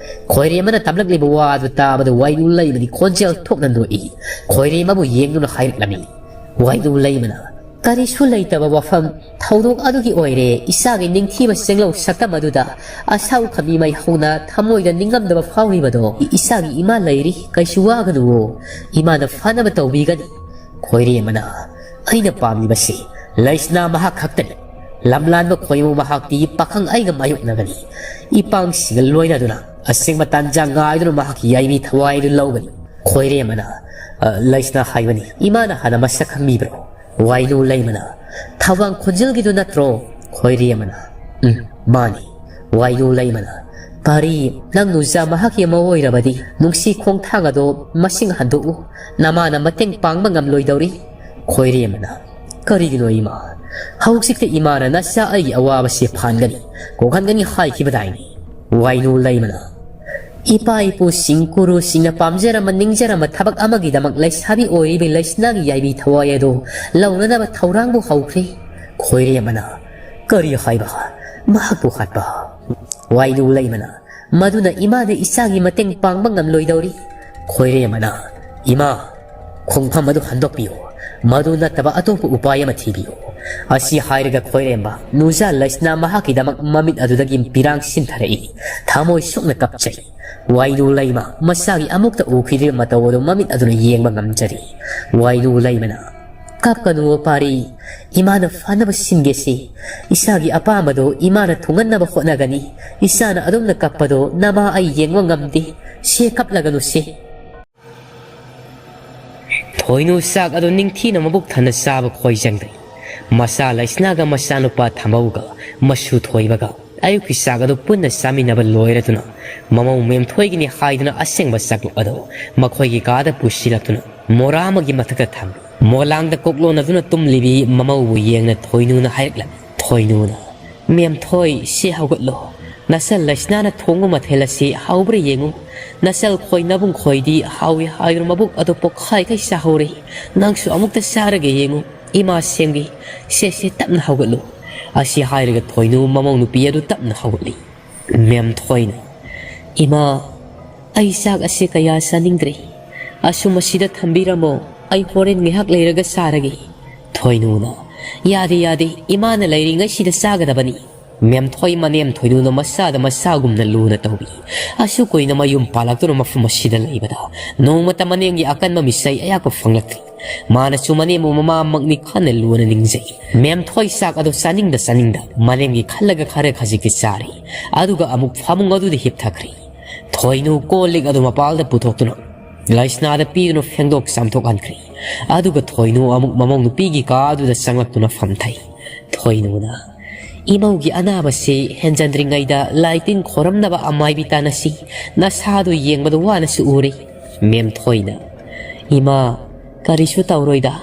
ꯈꯣꯏꯔꯦꯝꯕꯅ ꯇꯝꯂꯛꯂꯤꯕ ꯋꯥ ꯑꯗꯨ ꯇꯥꯕꯗ ꯋꯥꯏꯅꯨ ꯂꯩꯃꯗꯤ ꯈꯣꯟꯖꯦꯜ ꯊꯣꯛꯅ ꯅꯣꯛꯏ꯫ ꯈꯣꯏꯔꯦꯝꯕꯕꯨ ꯌꯦꯡꯗꯨꯅ ꯍꯥꯏꯔꯛꯂꯝꯃꯤ꯫ ꯋꯥꯏꯅꯨ ꯂꯩꯃꯅ, "ꯀꯔꯤꯁꯨ ꯂꯩꯇꯕ ꯋꯥꯐꯝ ꯊꯧꯗꯣꯛ ꯑꯗꯨꯒꯤ ꯑꯣꯏꯔꯦ꯫ ꯏꯆꯥꯒꯤ ꯅꯤꯡꯊꯤꯕ ꯆꯦꯡꯂꯧ ꯁꯛꯇꯝ ꯑꯗꯨꯗ ꯑꯁꯥꯎ ꯈꯝꯕꯤ ꯃꯩ ꯍꯧꯅ ꯊꯃꯣꯏꯗ ꯅꯤꯡꯉꯝꯗꯕ ꯐꯥꯎꯔꯤꯕꯗꯣ ꯏꯆꯥꯒꯤ ꯏꯃꯥ ꯂꯩꯔꯤ, ꯀꯩꯁꯨ ꯋꯥꯒꯅꯨꯋꯣ, ꯏꯃꯥꯅ ꯐꯅꯕ ꯇꯧꯕꯤꯒꯅꯤ꯫" ꯈꯣꯏꯔꯦꯝꯕꯅ, "ꯑꯩꯅ ꯄꯥꯝꯂꯤꯕꯁꯤ ꯂꯩꯁꯅꯥ ꯃꯍꯥꯛ ꯈꯛꯇꯅꯤ꯫ ꯂꯝꯂꯥꯟꯕ ꯈꯣꯏꯃꯨ ꯃꯍꯥꯛꯇꯤ ꯄꯥꯈꯪ ꯑꯩꯒ ꯃꯥꯌꯣꯛꯅꯒꯅꯤ꯫ ꯏꯄꯥꯡꯁꯤꯡꯒ ꯂꯣꯏꯅꯗꯨꯅ ꯑꯁꯦꯡꯕ ꯇꯥꯟꯖꯥ ꯉꯥꯏꯗꯨꯅ ꯃꯍꯥꯛꯀꯤ ꯌꯥꯏꯕꯤ ꯊꯋꯥꯏ ꯑꯗꯨ ꯂꯧꯒꯅꯤ꯫" ꯈꯣꯏꯔꯦꯝꯕꯅ, ꯑ, ꯂꯩꯁꯅꯥ ꯍꯥꯏꯕꯅꯤ꯫ ꯏꯃꯥꯅ ꯍꯥꯟꯅ ꯃꯁꯛ ꯈꯪꯕꯤꯕ꯭ꯔꯣ? ꯋꯥꯏꯅꯨ ꯂꯩꯃꯅ, "ꯊꯧꯕꯥꯡ ꯈꯣꯟꯖꯦꯜꯒꯤꯗꯨ ꯅꯠꯇ꯭ꯔꯣ?" ꯈꯣꯏꯔꯦꯝꯕꯅ, "ꯎꯝ, ꯃꯥꯅꯤ꯫" ꯋꯥꯏꯅꯨ ꯂꯩꯃꯅ, "ꯀꯔꯤ, ꯅꯪ ꯅꯨꯖꯥ ꯃꯍꯥꯛꯀꯤ ꯑꯃ ꯑꯣꯏꯔꯕꯗꯤ ꯅꯨꯡꯁꯤ ꯈꯣꯡꯊꯥꯡ ꯑꯗꯣ ꯃꯁꯤꯡ ꯍꯟꯗꯣꯛꯎ꯫ ꯅꯃꯥꯅ ꯃꯇꯦꯡ ꯄꯥꯡꯕ ꯉꯝꯂꯣꯏꯗꯧꯔꯤ꯫" ꯈꯣꯏꯔꯦꯝꯕꯅ, "ꯀꯔꯤꯒꯤꯅꯣ ꯏꯃꯥ? ꯍꯧꯖꯤꯛꯇ ꯏꯃꯥꯅ ꯅꯆꯥ ꯑꯩꯒꯤ ꯑꯋꯥꯕꯁꯦ ꯐꯥꯟꯒꯅꯤ, ꯀꯣꯛꯍꯟꯒꯅꯤ ꯍꯥꯏꯈꯤꯕꯗꯥꯏꯅꯦ?" ꯋꯥꯏꯅꯨ ꯂꯩꯃꯅ, "ꯏꯄꯥ ꯏꯄꯨꯁꯤꯡ ꯀꯨꯔꯨꯁꯤꯡꯅ ꯄꯥꯝꯖꯔꯝꯕ ꯅꯤꯡꯖꯔꯝꯕ ꯊꯕꯛ ꯑꯃꯒꯤꯗꯃꯛ ꯂꯩꯁꯥꯕꯤ ꯑꯣꯏꯔꯤꯕꯤ ꯂꯩꯁꯅꯥꯒꯤ ꯌꯥꯏꯕꯤ ꯊꯋꯥꯏ ꯑꯗꯨ ꯂꯧꯅꯅꯕ ꯊꯧꯔꯥꯡꯕꯨ ꯍꯧꯈ꯭ꯔꯦ꯫" ꯈꯣꯏꯔꯦꯝꯕꯅ, "ꯀꯔꯤ ꯍꯥꯏꯕ? ꯃꯍꯥꯛꯄꯨ ꯍꯥꯠꯄ?" ꯋꯥꯏꯅꯨ ꯂꯩꯃꯅ, "ꯃꯗꯨꯅ ꯏꯃꯥꯗ ꯏꯆꯥꯒꯤ ꯃꯇꯦꯡ ꯄꯥꯡꯕ ꯉꯝꯂꯣꯏꯗꯧꯔꯤ꯫" ꯈꯣꯏꯔꯦꯝꯕꯅ, "ꯏꯃꯥ, ꯈꯣꯡꯐꯝ ꯑꯗꯨ ꯍꯟꯗꯣꯛꯄꯤꯌꯨ꯫ ꯃꯗꯨ ꯅꯠꯇꯕ ꯑꯇꯣꯞꯄ ꯎꯄꯥꯏ ꯑꯃ ꯊꯤꯕꯤꯌꯨ꯫ ꯑꯁꯤ ꯍꯥꯏꯔꯒ ꯈꯣꯏꯔꯦꯝꯕ ꯅꯨꯖꯥ ꯂꯩꯁꯅꯥ ꯃꯍꯥꯛꯀꯤꯗꯃꯛ ꯃꯃꯤꯠ ꯑꯗꯨꯗꯒꯤ ꯄꯤꯔꯥꯡ ꯁꯤꯟꯊꯔꯛꯏ꯫ ꯊꯃꯣꯏ ꯁꯣꯛꯅ ꯀꯞꯆꯩ꯫ ꯋꯥꯏꯅꯨ ꯂꯩꯃ ꯃꯆꯥꯒꯤ ꯑꯃꯨꯛꯇ ꯎꯈꯤꯗ꯭ꯔꯤꯕ ꯃꯇꯧ ꯑꯗꯨ ꯃꯃꯤꯠ ꯑꯗꯨꯅ ꯌꯦꯡꯕ ꯉꯝꯖꯔꯤ꯫ ꯋꯥꯏꯅꯨ ꯂꯩꯃꯅ, "ꯀꯞꯀꯅꯨ ꯄꯥꯔꯤ, ꯏꯃꯥꯅ ꯐꯅꯕ ꯁꯤꯟꯒꯦꯁꯤ꯫ ꯏꯆꯥꯒꯤ ꯑꯄꯥꯝꯕꯗꯨ ꯏꯃꯥꯅ ꯊꯨꯡꯍꯟꯅꯕ ꯍꯣꯠꯅꯒꯅꯤ꯫ ꯏꯆꯥꯅ ꯑꯗꯨꯝꯅ ꯀꯞꯄꯗꯨ ꯅꯃꯥ ꯑꯩ ꯌꯦꯡꯕ ꯉꯝꯗꯦ꯫ ꯁꯦ, ꯀꯞꯂꯒꯅꯨꯁꯦ꯫" ꯊꯣꯏꯅꯨ ꯆꯥꯛ ꯑꯗꯨ ꯅꯤꯡꯊꯤꯅ ꯃꯕꯨꯛ ꯊꯟꯅ ꯆꯥꯕ ꯈꯣꯏꯖꯪꯗ꯭ꯔꯤ꯫ ꯃꯆꯥ ꯂꯩꯁꯅꯥꯒ ꯃꯆꯥꯅꯨꯄꯥ ꯊꯝꯕꯧꯒ ꯃꯁꯨ ꯊꯣꯏꯕꯒ ꯑꯌꯨꯛꯀꯤ ꯆꯥꯛ ꯑꯗꯨ ꯄꯨꯟꯅ ꯆꯥꯃꯤꯟꯅꯕ ꯂꯣꯏꯔꯗꯨꯅ ꯃꯃꯧ ꯃꯦꯝꯊꯣꯏꯒꯤꯅꯤ ꯍꯥꯏꯗꯨꯅ ꯑꯁꯦꯡꯕ ꯆꯥꯛꯂꯨꯛ ꯑꯗꯨ ꯃꯈꯣꯏꯒꯤ ꯀꯥꯗ ꯄꯨꯁꯤꯜꯂꯛꯇꯨꯅ ꯃꯣꯔꯥ ꯑꯃꯒꯤ ꯃꯊꯛꯇ ꯊꯝꯃꯤ꯫ ꯃꯣꯂꯥꯡꯗ ꯀꯣꯛꯂꯣꯟꯅꯗꯨꯅ ꯇꯨꯝꯂꯤꯕꯤ ꯃꯃꯧꯕꯨ ꯌꯦꯡꯅ ꯊꯣꯏꯅꯨꯅ ꯍꯥꯏꯔꯛꯂꯝꯃꯤ꯫ ꯊꯣꯏꯅꯨꯅ, "ꯃꯦꯝꯊꯣꯏ, ꯁꯤ ꯍꯧꯒꯠꯂꯣ꯫ ꯅꯆꯜ ꯂꯩꯁꯅꯥꯅ ꯊꯣꯡꯕ ꯃꯊꯦꯜ ꯑꯁꯤ ꯍꯥꯎꯕ꯭ꯔꯥ ꯌꯦꯡꯉꯨ꯫ ꯅꯆꯜ ꯈꯣꯏ ꯅꯕꯨꯡ ꯈꯣꯏꯗꯤ ꯍꯥꯎꯏ ꯍꯥꯏꯗꯨꯅ ꯃꯕꯨꯛ ꯑꯗꯨ ꯄꯣꯛꯈꯥꯏꯈꯩ ꯆꯥꯍꯧꯔꯦ꯫ ꯅꯪꯁꯨ ꯑꯃꯨꯛꯇ ꯆꯥꯔꯒ ꯌꯦꯡꯉꯨ꯫ ꯏꯃꯥ ꯁꯦꯝꯒꯦ꯫ ꯁꯦ, ꯁꯦ, ꯇꯞꯅ ꯍꯧꯒꯠꯂꯨ꯫" ꯑꯁꯤ ꯍꯥꯏꯔꯒ ꯊꯣꯏꯅꯨ ꯃꯃꯧ ꯅꯨꯄꯤ ꯑꯗꯨ ꯇꯞꯅ ꯍꯧꯒꯠꯂꯤ꯫ ꯃꯦꯝꯊꯣꯏꯅ, "ꯏꯃꯥ, ꯑꯩ ꯆꯥꯛ ꯑꯁꯤ ꯀꯌꯥ ꯆꯥꯅꯤꯡꯗ꯭ꯔꯦ꯫ ꯑꯁꯨꯝ ꯑꯁꯤꯗ ꯊꯝꯕꯤꯔꯝꯃꯣ꯫ ꯑꯩ ꯍꯣꯔꯦꯟ ꯉꯥꯏꯍꯥꯛ ꯂꯩꯔꯒ ꯆꯥꯔꯒꯦ꯫" ꯊꯣꯏꯅꯨꯅ, "ꯌꯥꯗꯦ, ꯌꯥꯗꯦ, ꯏꯃꯥꯅ ꯂꯩꯔꯤꯉꯩꯁꯤꯗ ꯆꯥꯒꯗꯕꯅꯤ꯫" ꯃꯦꯝꯊꯣꯏ ꯃꯅꯦꯝ ꯊꯣꯏꯅꯨꯅ ꯃꯆꯥꯗ ꯃꯆꯥꯒꯨꯝꯅ ꯂꯨꯅ ꯇꯧꯕꯤ꯫ ꯑꯁꯨꯛ ꯀꯨꯏꯅ ꯃꯌꯨꯝ ꯄꯥꯜꯂꯛꯇꯨꯅ ꯃꯐꯝ ꯑꯁꯤꯗ ꯂꯩꯕꯗ ꯅꯣꯡꯃꯇ ꯃꯅꯦꯝꯒꯤ ꯑꯀꯟꯕ ꯃꯤꯆꯩ ꯑꯌꯥꯛꯄ ꯐꯪꯂꯛꯇ꯭ꯔꯤ꯫ ꯃꯥꯅꯁꯨ ꯃꯅꯦꯝꯕꯨ ꯃꯃꯥꯃꯛꯅꯤ ꯈꯟꯅ ꯂꯨꯅ ꯅꯤꯡꯖꯩ꯫ ꯃꯦꯝꯊꯣꯏ ꯆꯥꯛ ꯑꯗꯨ ꯆꯥꯅꯤꯡꯗ ꯆꯥꯅꯤꯡꯗ ꯃꯅꯦꯝꯒꯤ ꯈꯜꯂꯒ ꯈꯔ ꯈꯖꯤꯛꯇꯤ ꯆꯥꯔꯤ꯫ ꯑꯗꯨꯒ ꯑꯃꯨꯛ ꯐꯃꯨꯡ ꯑꯗꯨꯗ ꯍꯤꯞꯊꯈ꯭ꯔꯤ꯫ ꯊꯣꯏꯅꯨ ꯀꯣꯜ ꯂꯤꯛ ꯑꯗꯨ ꯃꯄꯥꯜꯗ ꯄꯨꯊꯣꯛꯇꯨꯅ ꯂꯩꯁꯅꯥꯗ ꯄꯤꯗꯨꯅ ꯐꯦꯡꯗꯣꯛ ꯆꯥꯝꯊꯣꯛꯍꯟꯈ꯭ꯔꯤ꯫ ꯑꯗꯨꯒ ꯊꯣꯏꯅꯨ ꯑꯃꯨꯛ ꯃꯃꯧ ꯅꯨꯄꯤꯒꯤ ꯀꯥ ꯑꯗꯨꯗ ꯆꯪꯂꯛꯇꯨꯅ ꯐꯝꯊꯩ꯫ ꯊꯣꯏꯅꯨꯅ, "ꯏꯃꯧꯒꯤ ꯑꯅꯥꯕꯁꯤ ꯍꯦꯟꯖꯟꯗ꯭ꯔꯤꯉꯩꯗ ꯂꯥꯏ ꯇꯤꯟ ꯈꯣꯔꯝꯅꯕ ꯑꯃꯥꯏꯕꯤ ꯇꯥꯟꯅꯁꯤ꯫ ꯅꯁꯥꯗꯨ ꯌꯦꯡꯕꯗ ꯋꯥꯅꯁꯨ ꯎꯔꯦ꯫" ꯃꯦꯝꯊꯣꯏꯅ, "ꯏꯃꯥ, ꯀꯔꯤꯁꯨ ꯇꯧꯔꯣꯏꯗ꯫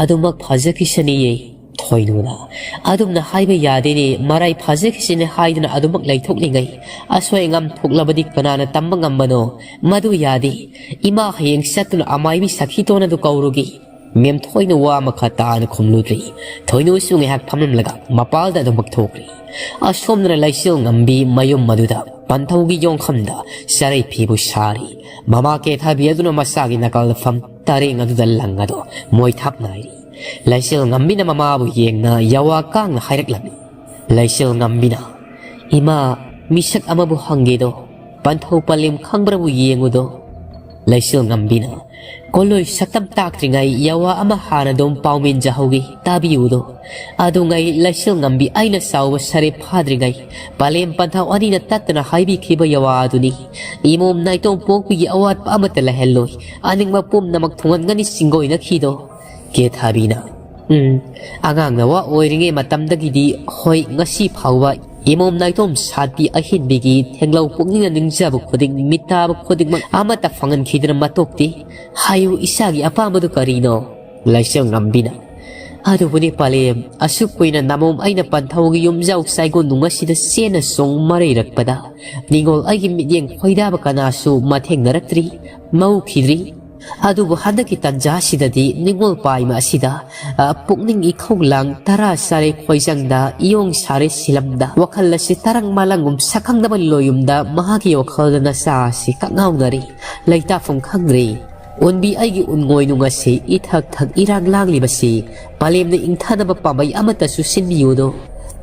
ꯑꯗꯨꯃꯛ ꯐꯖꯈꯤꯁꯅꯤꯌꯦ꯫" ꯊꯣꯏꯅꯨꯅ, "ꯑꯗꯨꯝꯅ ꯍꯥꯏꯕ ꯌꯥꯗꯦꯅꯦ, ꯃꯔꯥꯏ ꯐꯖꯈꯤꯁꯤꯅꯦ ꯍꯥꯏꯗꯨꯅ ꯑꯗꯨꯃꯛ ꯂꯩꯊꯣꯛꯂꯤꯉꯩ꯫ ꯑꯁꯣꯏ ꯑꯉꯥꯝ ꯊꯣꯛꯂꯕꯗꯤ ꯀꯅꯥꯅ ꯇꯝꯕ ꯉꯝꯕꯅꯣ? ꯃꯗꯨ ꯌꯥꯗꯦ꯫ ꯏꯃꯥ ꯍꯌꯦꯡ ꯆꯠꯇꯨꯅ ꯑꯃꯥꯏꯕꯤ ꯁꯈꯤꯇꯣꯟ ꯑꯗꯨ ꯀꯧꯔꯨꯒꯦ꯫" ꯃꯦꯝꯊꯣꯏꯅ ꯋꯥ ꯑꯃꯈ ꯇꯥꯅ ꯈꯨꯝꯂꯨꯗ꯭ꯔꯤ꯫ ꯊꯣꯏꯅꯨꯁꯨ ꯉꯥꯏꯍꯥꯛ ꯐꯝꯂꯝꯂꯒ ꯃꯄꯥꯜꯗ ꯑꯗꯨꯃꯛ ꯊꯣꯛꯈ꯭ꯔꯤ꯫ ꯑꯁꯣꯝꯗꯅ ꯂꯩꯆꯤꯜ ꯉꯝꯕꯤ ꯃꯌꯨꯝ ꯑꯗꯨꯗ ꯄꯟꯊꯧꯒꯤ ꯌꯣꯡꯈꯝꯗ ꯆꯔꯩ ꯐꯤꯕꯨ ꯁꯥꯔꯤ꯫ ꯃꯃꯥ ꯀꯦꯊꯕꯤ ꯑꯗꯨꯅ ꯃꯆꯥꯒꯤ ꯅꯥꯀꯜꯗ ꯐꯝ ꯇꯔꯦꯡ ꯑꯗꯨꯗ ꯂꯪ ꯑꯗꯨ ꯃꯣꯏ ꯊꯥꯞ ꯅꯥꯏꯔꯤ꯫ ꯂꯩꯆꯤꯜ ꯉꯝꯕꯤꯅ ꯃꯃꯥꯕꯨ ꯌꯦꯡꯅ ꯌꯥꯋꯥ ꯀꯥꯡꯅ ꯍꯥꯏꯔꯛꯂꯝꯃꯤ꯫ ꯂꯩꯆꯤꯜ ꯉꯝꯕꯤꯅ, "ꯏꯃꯥ, ꯃꯤꯁꯛ ꯑꯃꯕꯨ ꯍꯪꯒꯦꯗꯣ, ꯄꯟꯊꯧ ꯄꯂꯦꯝ ꯈꯪꯕ꯭ꯔꯕꯨ ꯌꯦꯡꯉꯨꯗꯣ"꯫ ꯂꯩꯆꯤꯜ ꯉꯝꯕꯤꯅ, "ꯀꯣꯂꯣꯏ ꯁꯛꯇꯝ ꯇꯥꯛꯇ꯭ꯔꯤꯉꯩ ꯌꯥꯋꯥ ꯑꯃ ꯍꯥꯟꯅ ꯑꯗꯨꯝ ꯄꯥꯎꯃꯤꯟꯖꯍꯧꯒꯦ, ꯇꯥꯕꯤꯌꯨꯗꯣ꯫ ꯑꯗꯨꯉꯩ ꯂꯩꯆꯤꯜ ꯉꯝꯕꯤ ꯑꯩꯅ ꯆꯥꯎꯕ ꯁꯔꯦꯞ ꯐꯥꯗ꯭ꯔꯤꯉꯩ ꯄꯂꯦꯝ ꯄꯟꯊꯧ ꯑꯅꯤꯅ ꯇꯠꯇꯅ ꯍꯥꯏꯕꯤꯈꯤꯕ ꯌꯥꯋꯥ ꯑꯗꯨꯅꯤ꯫ ꯏꯃꯣꯝ ꯅꯥꯏꯇꯣꯝ ꯄꯣꯛꯄꯒꯤ ꯑꯋꯥꯠꯄ ꯑꯃꯠꯇ ꯂꯩꯍꯜꯂꯣꯏ, ꯑꯅꯤꯡꯕ ꯄꯨꯝꯅꯃꯛ ꯊꯨꯡꯍꯟꯒꯅꯤ ꯁꯤꯡꯒꯣꯏꯅꯈꯤꯗꯣ"꯫ ꯀꯦꯊꯥꯕꯤꯅ, "ꯎꯝ, ꯑꯉꯥꯡ ꯅꯋꯥ ꯑꯣꯏꯔꯤꯉꯩ ꯃꯇꯝꯗꯒꯤꯗꯤ, ꯍꯣꯏ, ꯉꯁꯤ ꯐꯥꯎꯕ ꯏꯃꯣꯝ ꯅꯥꯏꯇꯣꯝ ꯁꯥꯠꯄꯤ ꯑꯍꯤꯟꯕꯤꯒꯤ ꯊꯦꯡꯂꯧ ꯄꯨꯛꯅꯤꯡꯅ ꯅꯤꯡꯖꯕ ꯈꯨꯗꯤꯡ, ꯃꯤꯠ ꯇꯥꯕ ꯈꯨꯗꯤꯡꯃꯛ ꯑꯃꯠꯇ ꯐꯪꯍꯟꯈꯤꯗꯅ ꯃꯇꯣꯛꯇꯦ꯫ ꯍꯥꯏꯌꯨ, ꯏꯆꯥꯒꯤ ꯑꯄꯥꯝꯕꯗꯨ ꯀꯔꯤꯅꯣ?" ꯂꯩꯆꯤꯜ ꯉꯝꯕꯤꯅ, "ꯑꯗꯨꯕꯨꯅꯤ ꯄꯂꯦꯝ, ꯑꯁꯨꯛ ꯀꯨꯏꯅ ꯅꯃꯣꯝ ꯑꯩꯅ ꯄꯟꯊꯧꯒꯤ ꯌꯨꯝꯖꯥꯎ ꯆꯥꯏꯒꯣꯟ ꯅꯨꯡ ꯑꯁꯤꯗ ꯆꯦꯟꯅ ꯆꯣꯡ ꯃꯔꯩꯔꯛꯄꯗ, ꯅꯤꯡꯉꯣꯜ ꯑꯩꯒꯤ ꯃꯤꯠꯌꯦꯡ ꯈꯣꯏꯗꯥꯕ ꯀꯅꯥꯁꯨ ꯃꯊꯦꯡꯅꯔꯛꯇ꯭ꯔꯤ, ꯃꯧꯈꯤꯗ꯭ꯔꯤ꯫ ꯑꯗꯨꯕꯨ ꯍꯟꯗꯛꯀꯤ ꯇꯟꯖꯥ ꯑꯁꯤꯗꯗꯤ ꯅꯤꯡꯉꯣꯜ ꯄꯥꯏꯃ ꯑꯁꯤꯗ, ꯑ, ꯄꯨꯛꯅꯤꯡ ꯏꯈꯧ ꯂꯥꯡ ꯇꯔꯥ ꯆꯥꯔꯦ ꯈꯣꯏꯖꯪꯗ, ꯏꯌꯣꯡ ꯁꯥꯔꯦ ꯁꯤꯂꯝꯗ, ꯋꯥꯈꯜ ꯑꯁꯤ ꯇꯔꯪ ꯃꯥꯂꯪꯒꯨꯝ ꯁꯛꯈꯪꯗꯕ ꯂꯣꯌꯨꯝꯗ ꯃꯍꯥꯛꯀꯤ ꯋꯥꯈꯜꯗ ꯅꯆꯥ ꯑꯁꯤ ꯀꯛꯉꯥꯎꯅꯔꯤ, ꯂꯩꯇꯥꯐꯝ ꯈꯪꯗ꯭ꯔꯤ꯫ ꯎꯟꯕꯤ ꯑꯩꯒꯤ ꯎꯟꯉꯣꯏꯅꯨꯡ ꯑꯁꯤ ꯏꯊꯛ ꯊꯛ ꯏꯔꯥꯡ ꯂꯥꯡꯂꯤꯕꯁꯤ ꯄꯂꯦꯝꯅ ꯏꯪꯊꯅꯕ ꯄꯥꯝꯕꯩ ꯑꯃꯠꯇꯁꯨ ꯁꯤꯟꯕꯤꯌꯨꯗꯣ"꯫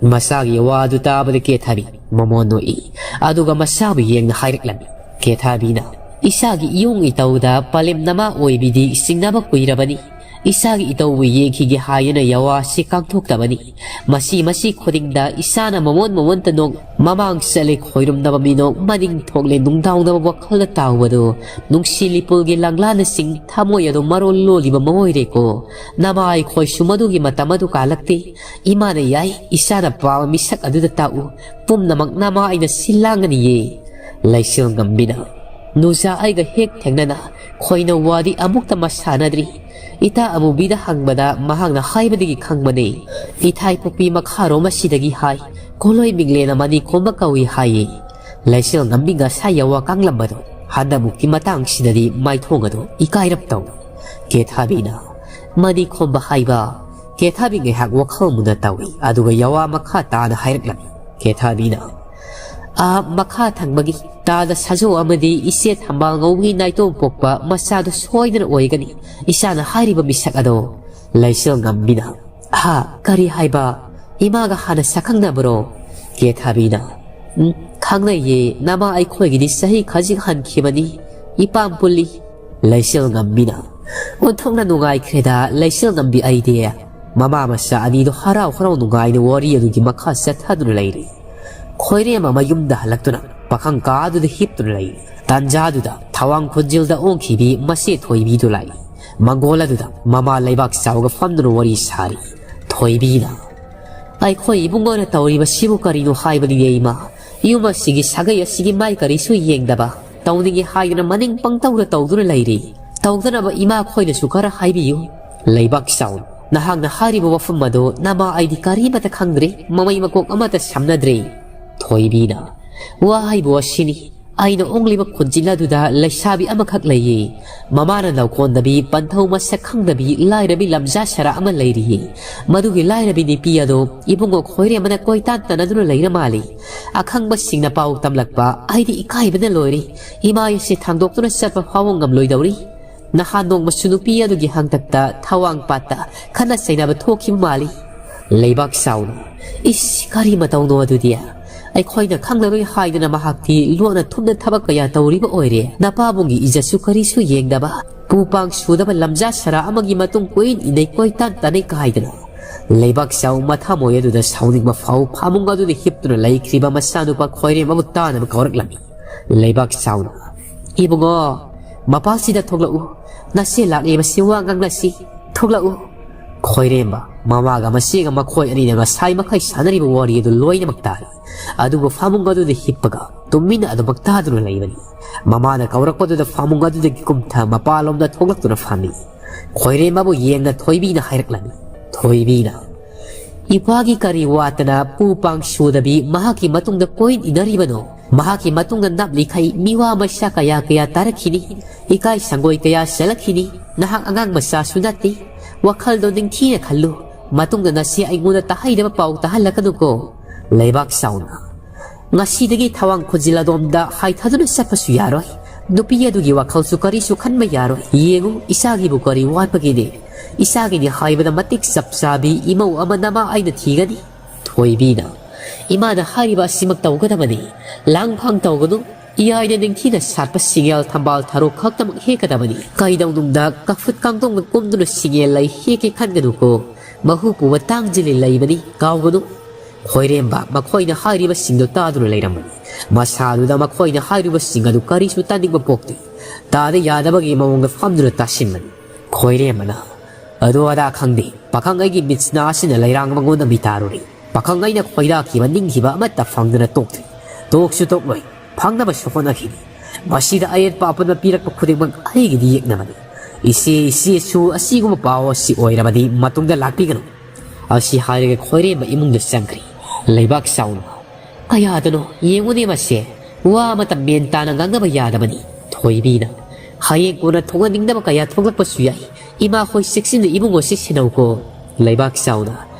ꯃꯆꯥꯒꯤ ꯋꯥ ꯑꯗꯨ ꯇꯥꯕꯗ ꯀꯦꯊꯥꯕꯤ ꯃꯃꯣꯟ ꯅꯣꯛꯏ꯫ ꯑꯗꯨꯒ ꯃꯆꯥꯕꯨ ꯌꯦꯡꯅ ꯍꯥꯏꯔꯛꯂꯝꯃꯤ꯫ ꯀꯦꯊꯥꯕꯤꯅ, "ꯏꯆꯥꯒꯤ ꯏꯌꯣꯡ ꯏꯇꯧꯗ ꯄꯂꯦꯝ ꯅꯃꯥ ꯑꯣꯏꯕꯤꯗꯤ ꯆꯤꯡꯅꯕ ꯀꯨꯏꯔꯕꯅꯤ꯫ ꯏꯆꯥꯒꯤ ꯏꯇꯧꯕꯨ ꯌꯦꯡꯈꯤꯒꯦ ꯍꯥꯏꯗꯨꯅ ꯌꯥꯋꯥꯁꯤ ꯀꯥꯡꯊꯣꯛꯇꯕꯅꯤ꯫ ꯃꯁꯤ ꯃꯁꯤ ꯈꯨꯗꯤꯡꯗ ꯏꯆꯥꯅ ꯃꯃꯣꯟ ꯃꯃꯣꯟꯇ ꯅꯣꯛ, ꯃꯃꯥꯡ ꯆꯠꯂꯦ ꯈꯣꯏꯔꯨꯝꯅꯕ ꯃꯤꯅꯣꯛ, ꯃꯅꯤꯡ ꯊꯣꯛꯂꯦ ꯅꯨꯡꯗꯥꯎꯅꯕ ꯋꯥꯈꯜꯗ ꯇꯥꯎꯕꯗꯨ ꯅꯨꯡꯁꯤ ꯂꯤꯄꯨꯜꯒꯤ ꯂꯪꯂꯥꯅꯆꯤꯡ ꯊꯃꯣꯏ ꯑꯗꯨ ꯃꯔꯣꯜ ꯂꯣꯜꯂꯤꯕ ꯃꯑꯣꯏꯔꯦꯀꯣ꯫ ꯅꯃꯥ ꯑꯩꯈꯣꯏꯁꯨ ꯃꯗꯨꯒꯤ ꯃꯇꯝ ꯑꯗꯨ ꯀꯥꯜꯂꯛꯇꯦ꯫ ꯏꯃꯥꯅ ꯌꯥꯏ, ꯏꯆꯥꯅ ꯄꯥꯝꯕ ꯃꯤꯁꯛ ꯑꯗꯨꯗ ꯇꯥꯛꯎ꯫ ꯄꯨꯝꯅꯃꯛ ꯅꯃꯥ ꯑꯩꯅ ꯁꯤꯜ ꯂꯥꯡꯒꯅꯤꯌꯦ"꯫ ꯂꯩꯆꯤꯜ ꯉꯝꯕꯤꯅ, "ꯅꯨꯖꯥ ꯑꯩꯒ ꯍꯦꯛ ꯊꯦꯡꯅꯅ ꯈꯣꯏꯅꯧ ꯋꯥꯗꯤ ꯑꯃꯨꯛꯇ ꯃꯁꯥꯟꯅꯗ꯭ꯔꯤ꯫ ꯏꯇꯥ ꯑꯃꯨꯕꯤꯗ ꯍꯪꯕꯗ ꯃꯍꯥꯛꯅ ꯍꯥꯏꯕꯗꯒꯤ ꯈꯪꯕꯅꯦ꯫ ꯏꯊꯥꯏ ꯄꯨꯛꯄꯤ ꯃꯈꯥꯔꯣꯝ ꯑꯁꯤꯗꯒꯤ ꯍꯥꯏ, ꯀꯣꯂꯣꯏ ꯃꯤꯡꯂꯦꯟ ꯑꯃꯅꯤ ꯈꯣꯝꯕ ꯀꯧꯏ ꯍꯥꯏꯌꯦ"꯫ ꯂꯩꯆꯤꯜ ꯉꯝꯕꯤ ꯉꯁꯥꯏ ꯌꯥꯋꯥ ꯀꯥꯡꯂꯝꯕꯗꯣ ꯍꯟꯗꯛꯃꯨꯛꯀꯤ ꯃꯇꯥꯡꯁꯤꯗꯗꯤ ꯃꯥꯏꯊꯣꯡ ꯑꯗꯨ ꯏꯀꯥꯏꯔꯞ ꯇꯧ꯫ ꯀꯦꯊꯥꯕꯤꯅ, "ꯃꯅꯤ ꯈꯣꯝꯕ ꯍꯥꯏꯕ"꯫ ꯀꯦꯊꯥꯕꯤ ꯉꯥꯏꯍꯥꯛ ꯋꯥꯈꯜ ꯃꯨꯟꯅ ꯇꯧꯏ, ꯑꯗꯨꯒ ꯌꯥꯋꯥ ꯃꯈꯥ ꯇꯥꯅ ꯍꯥꯏꯔꯛꯂꯝꯃꯤ꯫ ꯀꯦꯊꯥꯕꯤꯅ, "ꯑꯥ, ꯃꯈꯥ ꯊꯪꯕꯒꯤ ꯇꯥꯗ ꯁꯥꯖꯣ ꯑꯃꯗꯤ ꯏꯆꯦ ꯊꯝꯕꯥꯜ ꯉꯧꯕꯒꯤ ꯅꯥꯏꯇꯣꯝ ꯄꯣꯛꯄ ꯃꯆꯥꯗꯨ ꯁꯣꯏꯗꯅ ꯑꯣꯏꯒꯅꯤ꯫ ꯏꯆꯥꯅ ꯍꯥꯏꯔꯤꯕ ꯃꯤꯁꯛ ꯑꯗꯣ"꯫ ꯂꯩꯆꯤꯜꯉꯝꯕꯤꯅ, "ꯍꯥ, ꯀꯔꯤ ꯍꯥꯏꯕ? ꯏꯃꯥꯒ ꯍꯥꯟꯅ ꯁꯛꯈꯪꯅꯕ꯭ꯔꯣ?" ꯀꯦꯊꯕꯤꯅ, "ꯎꯝ, ꯈꯪꯅꯩꯌꯦ꯫ ꯅꯃꯥ ꯑꯩꯈꯣꯏꯒꯤꯗꯤ ꯆꯍꯤ ꯈꯖꯤꯛ ꯍꯟꯈꯤꯕꯅꯤ꯫ ꯏꯄꯥꯝ ꯄꯨꯜꯂꯤ꯫" ꯂꯩꯆꯤꯜꯉꯝꯕꯤꯅ, "ꯑꯣꯟꯊꯣꯛꯅ ꯅꯨꯡꯉꯥꯏꯈ꯭ꯔꯦꯗ, ꯂꯩꯆꯤꯜꯉꯝꯕꯤ ꯑꯩꯗꯤ꯫" ꯃꯃꯥ ꯃꯆꯥ ꯑꯅꯤꯗꯨ ꯍꯔꯥꯎ ꯍꯔꯥꯎ ꯅꯨꯡꯉꯥꯏꯅ ꯋꯥꯔꯤ ꯑꯗꯨꯒꯤ ꯃꯈꯥ ꯆꯠꯊꯗꯨꯅ ꯂꯩꯔꯤ꯫ ꯈꯣꯏꯔꯦꯝꯕ ꯃꯌꯨꯝꯗ ꯍꯜꯂꯛꯇꯨꯅ ꯄꯥꯈꯪ ꯀꯥꯗꯨꯗ ꯍꯤꯞꯇꯨꯅ ꯂꯩꯔꯤ꯫ ꯇꯥꯟꯖꯥꯗꯨꯗ ꯊꯋꯥꯡ ꯈꯨꯟꯖꯤꯜꯗ ꯑꯣꯡꯈꯤꯕꯤ ꯃꯆꯦ ꯊꯣꯏꯕꯤꯗꯨ ꯂꯥꯛꯏ꯫ ꯃꯪꯒꯣꯜ ꯑꯗꯨꯗ ꯃꯃꯥ ꯂꯩꯕꯥꯛ ꯆꯥꯎꯒ ꯐꯝꯗꯨꯅ ꯋꯥꯔꯤ ꯁꯥꯔꯤ꯫ ꯊꯣꯏꯕꯤꯅ, "ꯑꯩꯈꯣꯏ ꯏꯕꯨꯡꯉꯣꯅ ꯇꯧꯔꯤꯕꯁꯤꯕꯨ ꯀꯔꯤꯅꯣ ꯍꯥꯏꯕꯅꯤꯅꯦ ꯏꯃꯥ? ꯌꯨꯝ ꯑꯁꯤꯒꯤ ꯁꯥꯒꯩ ꯑꯁꯤꯒꯤ ꯃꯥꯏ ꯀꯔꯤꯁꯨ ꯌꯦꯡꯗꯕ, ꯇꯧꯅꯤꯡꯉꯤ ꯍꯥꯏꯗꯅ ꯃꯅꯤꯡ ꯄꯪꯇꯧꯗ ꯇꯧꯗꯨꯅ ꯂꯩꯔꯤ꯫ ꯇꯧꯗꯅꯕ ꯏꯃꯥ ꯈꯣꯏꯅꯁꯨ ꯈꯔ ꯍꯥꯏꯕꯤꯌꯨ꯫" ꯂꯩꯕꯥꯛ ꯆꯥꯎꯅ, "ꯅꯍꯥꯛꯅ ꯍꯥꯏꯔꯤꯕ ꯋꯥꯐꯝ ꯑꯗꯨ ꯅꯃꯥ ꯑꯩꯗꯤ ꯀꯔꯤꯃꯠꯇ ꯈꯪꯗ꯭ꯔꯦ, ꯃꯃꯩ ꯃꯀꯣꯛ ꯑꯃꯠꯇ ꯁꯝꯅꯗ꯭ꯔꯦ꯫" ꯊꯣꯏꯕꯤꯅ, "ꯋꯥ ꯍꯥꯏꯕꯨ ꯑꯁꯤꯅꯤ, ꯑꯩꯅ ꯑꯣꯡꯂꯤꯕ ꯈꯨꯟꯖꯤꯜ ꯑꯗꯨꯗ ꯂꯩꯁꯥꯕꯤ ꯑꯃꯈꯛ ꯂꯩꯌꯦ꯫ ꯃꯃꯥꯅ ꯂꯧꯀꯣꯟꯗꯕꯤ, ꯄꯟꯊꯧ ꯃꯁꯛ ꯈꯪꯗꯕꯤ, ꯂꯥꯏꯔꯕꯤ ꯂꯝꯖꯥ ꯁꯔꯥ ꯑꯃ ꯂꯩꯔꯤꯌꯦ꯫ ꯃꯗꯨꯒꯤ ꯂꯥꯏꯔꯕꯤ ꯅꯨꯄꯤ ꯑꯗꯣ ꯏꯕꯨꯡꯉꯣ ꯈꯣꯏꯔꯦꯝꯕꯅ ꯀꯣꯏꯇꯥꯟ ꯇꯥꯟꯅꯗꯨꯅ ꯂꯩꯔ ꯃꯥꯜꯂꯤ꯫ ꯑꯈꯪꯕꯁꯤꯡꯅ ꯄꯥꯎ ꯇꯝꯂꯛꯄ, ꯑꯩꯗꯤ ꯏꯀꯥꯏꯕꯅ ꯂꯣꯏꯔꯦ꯫ ꯏꯃꯥ ꯑꯩꯁꯦ ꯊꯥꯡꯗꯣꯛꯇꯨꯅ ꯆꯠꯄ ꯐꯥꯎꯕ ꯉꯝꯂꯣꯏꯗꯧꯔꯤ꯫ ꯅꯍꯥꯟ ꯅꯣꯡꯃꯁꯨ ꯅꯨꯄꯤ ꯑꯗꯨꯒꯤ ꯍꯥꯡꯇꯛꯇ ꯊꯋꯥꯡ ꯄꯥꯠꯇ ꯈꯠꯅ ꯆꯩꯅꯕ ꯊꯣꯛꯈꯤꯕ ꯃꯥꯜꯂꯤ꯫" ꯂꯩꯕꯥꯛ ꯆꯥꯎꯅ, "ꯏꯁ, ꯀꯔꯤ ꯃꯇꯧꯅꯣ ꯑꯗꯨꯗꯤ? ꯑꯩꯈꯣꯏꯅ ꯈꯪꯂꯔꯣꯏ ꯍꯥꯏꯗꯅ ꯃꯍꯥꯛꯇꯤ ꯂꯣꯟꯅ ꯊꯨꯞꯅ ꯊꯕꯛ ꯀꯌꯥ ꯇꯧꯔꯤꯕ ꯑꯣꯏꯔꯦ꯫ ꯅꯄꯥꯕꯨꯡꯒꯤ ꯏꯖꯠꯁꯨ ꯀꯔꯤꯁꯨ ꯌꯦꯡꯗꯕ, ꯄꯨ ꯄꯥꯡ ꯁꯨꯗꯕ ꯂꯝꯖꯥ ꯁꯔꯥ ꯑꯃꯒꯤ ꯃꯇꯨꯡ ꯀꯣꯏꯏꯟ ꯏꯟꯅꯩ, ꯀꯣꯏꯇꯥꯟ ꯇꯥꯅꯩ ꯀꯥꯏꯗꯅ꯫" ꯂꯩꯕꯥꯛ ꯆꯥꯎ ꯃꯊꯃꯣꯏ ꯑꯗꯨꯗ ꯁꯥꯎꯅꯤꯡꯕ ꯐꯥꯎ ꯐꯥꯃꯨꯡ ꯑꯗꯨꯗ ꯍꯤꯞꯇꯨꯅ ꯂꯩꯈ꯭ꯔꯤꯕ ꯃꯆꯥꯅꯨꯄꯥ ꯈꯣꯏꯔꯦꯝꯕꯕꯨ ꯇꯥꯅꯕ ꯀꯧꯔꯛꯂꯝꯃꯤ꯫ ꯂꯩꯕꯥꯛ ꯆꯥꯎꯅ, "ꯏꯕꯨꯡꯉꯣ, ꯃꯄꯥꯁꯤꯗ ꯊꯣꯛꯂꯛꯎ꯫ ꯅꯆꯦ ꯂꯥꯛꯂꯤꯕꯁꯤ ꯋꯥ ꯉꯥꯡꯅꯁꯤ꯫ ꯊꯣꯛꯂꯛꯎ꯫" ꯈꯣꯏꯔꯦꯝꯕ ꯃꯃꯥꯒ ꯃꯆꯦꯒ ꯃꯈꯣꯏ ꯑꯅꯤꯅ ꯉꯁꯥꯏ ꯃꯈꯩ ꯁꯥꯟꯅꯔꯤꯕ ꯋꯥꯔꯤ ꯑꯗꯨ ꯂꯣꯏꯅꯃꯛ ꯇꯥꯔꯤ꯫ ꯑꯗꯨꯕꯨ ꯐꯥꯃꯨꯡ ꯑꯗꯨꯗ ꯍꯤꯞꯄꯒ ꯇꯨꯃꯤꯟꯅ ꯑꯗꯨꯃꯛ ꯇꯥꯗꯨꯅ ꯂꯩꯕꯅꯤ꯫ ꯃꯃꯥꯅ ꯀꯧꯔꯛꯄꯗꯨꯗ ꯐꯥꯃꯨꯡ ꯑꯗꯨꯗꯒꯤ ꯀꯨꯝꯊ ꯃꯄꯥꯂꯣꯝꯗ ꯊꯣꯛꯂꯛꯇꯨꯅ ꯐꯝꯃꯤ꯫ ꯈꯣꯏꯔꯦꯝꯕꯕꯨ ꯌꯦꯡꯅ ꯊꯣꯏꯕꯤꯅ ꯍꯥꯏꯔꯛꯂꯝꯃꯤ꯫ ꯊꯣꯏꯕꯤꯅ, "ꯏꯄꯥꯒꯤ ꯀꯔꯤ ꯋꯥꯠꯇꯅ ꯄꯨ ꯄꯥꯡ ꯁꯨꯗꯕꯤ ꯃꯍꯥꯛꯀꯤ ꯃꯇꯨꯡꯗ ꯀꯣꯏꯏꯟ ꯏꯟꯅꯔꯤꯕꯅꯣ? ꯃꯍꯥꯛꯀꯤ ꯃꯇꯨꯡꯗ ꯅꯞꯂꯤꯈꯩ ꯃꯤꯋꯥ ꯃꯩꯁꯥ ꯀꯌꯥ ꯀꯌꯥ ꯇꯥꯔꯛꯈꯤꯅꯤ, ꯏꯀꯥꯏ ꯁꯪꯒꯣꯏ ꯀꯌꯥ ꯆꯦꯜꯂꯛꯈꯤꯅꯤ꯫ ꯅꯍꯥꯛ ꯑꯉꯥꯡ ꯃꯆꯥꯁꯨ ꯅꯠꯇꯦ꯫ ꯋꯥꯈꯜꯗꯣ ꯅꯤꯡꯊꯤꯅ ꯈꯜꯂꯨ꯫ ꯃꯇꯨꯡꯗ ꯅꯆꯦ ꯑꯩꯉꯣꯟꯗ ꯇꯥꯍꯩꯗꯕ ꯄꯥꯎ ꯇꯥꯍꯜꯂꯛꯀꯅꯨꯀꯣ꯫" ꯂꯩꯕꯥꯛ ꯆꯥꯎꯅ, "ꯉꯁꯤꯗꯒꯤ ꯊꯋꯥꯡ ꯈꯨꯟꯖꯤꯜ ꯑꯗꯣꯝꯗ ꯍꯥꯏꯊꯗꯨꯅ ꯆꯠꯄꯁꯨ ꯌꯥꯔꯣꯏ꯫ ꯅꯨꯄꯤ ꯑꯗꯨꯒꯤ ꯋꯥꯈꯜꯁꯨ ꯀꯔꯤꯁꯨ ꯈꯟꯕ ꯌꯥꯔꯣꯏ꯫ ꯌꯦꯡꯉꯨ, ꯏꯆꯥꯒꯤꯕꯨ ꯀꯔꯤ ꯋꯥꯠꯄꯒꯦꯅꯦ? "ꯏꯆꯥꯒꯤꯅꯤ ꯍꯥꯏꯕꯗ ꯃꯇꯤꯛ ꯆꯞ ꯆꯥꯕꯤ ꯏꯃꯧ ꯑꯃ ꯅꯃꯥ ꯑꯩꯅ ꯊꯤꯒꯅꯤ"꯫ ꯊꯣꯏꯕꯤꯅ, "ꯏꯃꯥꯅ ꯍꯥꯏꯔꯤꯕ ꯑꯁꯤꯃꯛ ꯇꯧꯒꯗꯕꯅꯤ꯫ ꯂꯥꯡꯐꯥꯡ ꯇꯧꯒꯅꯨ꯫ ꯏꯌꯥꯏꯗ ꯅꯤꯡꯊꯤꯅ ꯁꯥꯠꯄ ꯁꯤꯡꯌꯥꯜ ꯊꯝꯕꯥꯜ ꯊꯔꯣ ꯈꯛꯇꯃꯛ ꯍꯦꯛꯀꯗꯕꯅꯤ꯫ ꯀꯩꯗꯧꯅꯨꯡꯗ ꯀꯐꯨꯠ ꯀꯥꯡꯗꯣꯡꯅ ꯀꯨꯝꯗꯨꯅ ꯁꯤꯡꯌꯦꯜ ꯂꯩ ꯍꯦꯛꯀꯦ ꯈꯟꯒꯅꯨꯀꯣ꯫ ꯃꯍꯨ ꯄꯨꯕ ꯇꯥꯡꯖꯤꯜꯂꯤ ꯂꯩꯕꯅꯤ, ꯀꯥꯎꯒꯅꯨ"꯫ ꯈꯣꯏꯔꯦꯝꯕ ꯃꯈꯣꯏꯅ ꯍꯥꯏꯔꯤꯕꯁꯤꯡꯗꯨ ꯇꯥꯗꯨꯅ ꯂꯩꯔꯝꯕꯅꯤ꯫ ꯃꯁꯥꯗꯨꯗ ꯃꯈꯣꯏꯅ ꯍꯥꯏꯔꯤꯕꯁꯤꯡ ꯑꯗꯨ ꯀꯔꯤꯁꯨ ꯇꯥꯅꯤꯡꯕ ꯄꯣꯛꯇꯦ꯫ ꯇꯥꯗ ꯌꯥꯗꯕꯒꯤ ꯃꯑꯣꯡꯗ ꯐꯝꯗꯨꯅ ꯇꯥꯁꯤꯟꯕꯅꯤ꯫ ꯈꯣꯏꯔꯦꯝꯕꯅ, "ꯑꯗꯨ ꯑꯗꯥ ꯈꯪꯗꯦ꯫ ꯄꯥꯈꯪ ꯑꯩꯒꯤ ꯃꯤꯠꯁꯅꯥ ꯑꯁꯤꯅ ꯂꯩꯔꯥꯡ ꯃꯉꯣꯟꯗ ꯃꯤꯇꯥꯔꯨꯔꯤ꯫ ꯄꯥꯈꯪ ꯑꯩꯅ ꯈꯣꯏꯗꯥꯈꯤꯕ ꯅꯤꯡꯈꯤꯕ ꯑꯃꯠꯇ ꯐꯪꯗꯅ ꯇꯣꯛꯇ꯭ꯔꯤ꯫ ꯇꯣꯛꯁꯨ ꯇꯣꯛꯂꯣꯏ꯫ ꯐꯪꯅꯕꯁꯨ ꯍꯣꯠꯅꯈꯤꯅꯤ꯫ ꯃꯁꯤꯗ ꯑꯌꯦꯠꯄ ꯑꯄꯟꯕ ꯄꯤꯔꯛꯄ ꯈꯨꯗꯤꯡꯃꯛ ꯑꯩꯒꯤꯗꯤ ꯌꯦꯛꯅꯕꯅꯤ꯫ ꯏꯆꯦ, ꯏꯆꯦꯁꯨ ꯑꯁꯤꯒꯨꯝꯕ ꯄꯥꯎ ꯑꯁꯤ ꯑꯣꯏꯔꯕꯗꯤ ꯃꯇꯨꯡꯗ ꯂꯥꯛꯄꯤꯒꯅꯨ"꯫ ꯑꯁꯤ ꯍꯥꯏꯔꯒ ꯈꯣꯏꯔꯦꯝꯕ ꯏꯃꯨꯡꯗ ꯆꯪꯈ꯭ꯔꯤ꯫ ꯂꯩꯕꯥꯛ ꯆꯥꯎꯅ, "ꯀꯌꯥꯗꯅꯣ ꯌꯦꯡꯉꯨꯅꯦ ꯃꯁꯦ꯫ ꯋꯥ ꯑꯃꯇ ꯃꯦꯟ ꯇꯥꯅ ꯉꯥꯡꯅꯕ ꯌꯥꯗꯕꯅꯤ"꯫ ꯊꯣꯏꯕꯤꯅ, "ꯍꯌꯦꯡ ꯀꯣꯟꯅ ꯊꯣꯛꯍꯟꯅꯤꯡꯗꯕ ꯀꯌꯥ ꯊꯣꯛꯂꯛꯄꯁꯨ ꯌꯥꯏ꯫ ꯏꯃꯥꯈꯣꯏ ꯆꯦꯛꯁꯤꯟꯅ ꯏꯃꯨꯡ ꯑꯁꯤ ꯁꯦꯟꯅꯧꯀꯣ"꯫ ꯂꯩꯕꯥꯛ ꯆꯥꯎꯅ,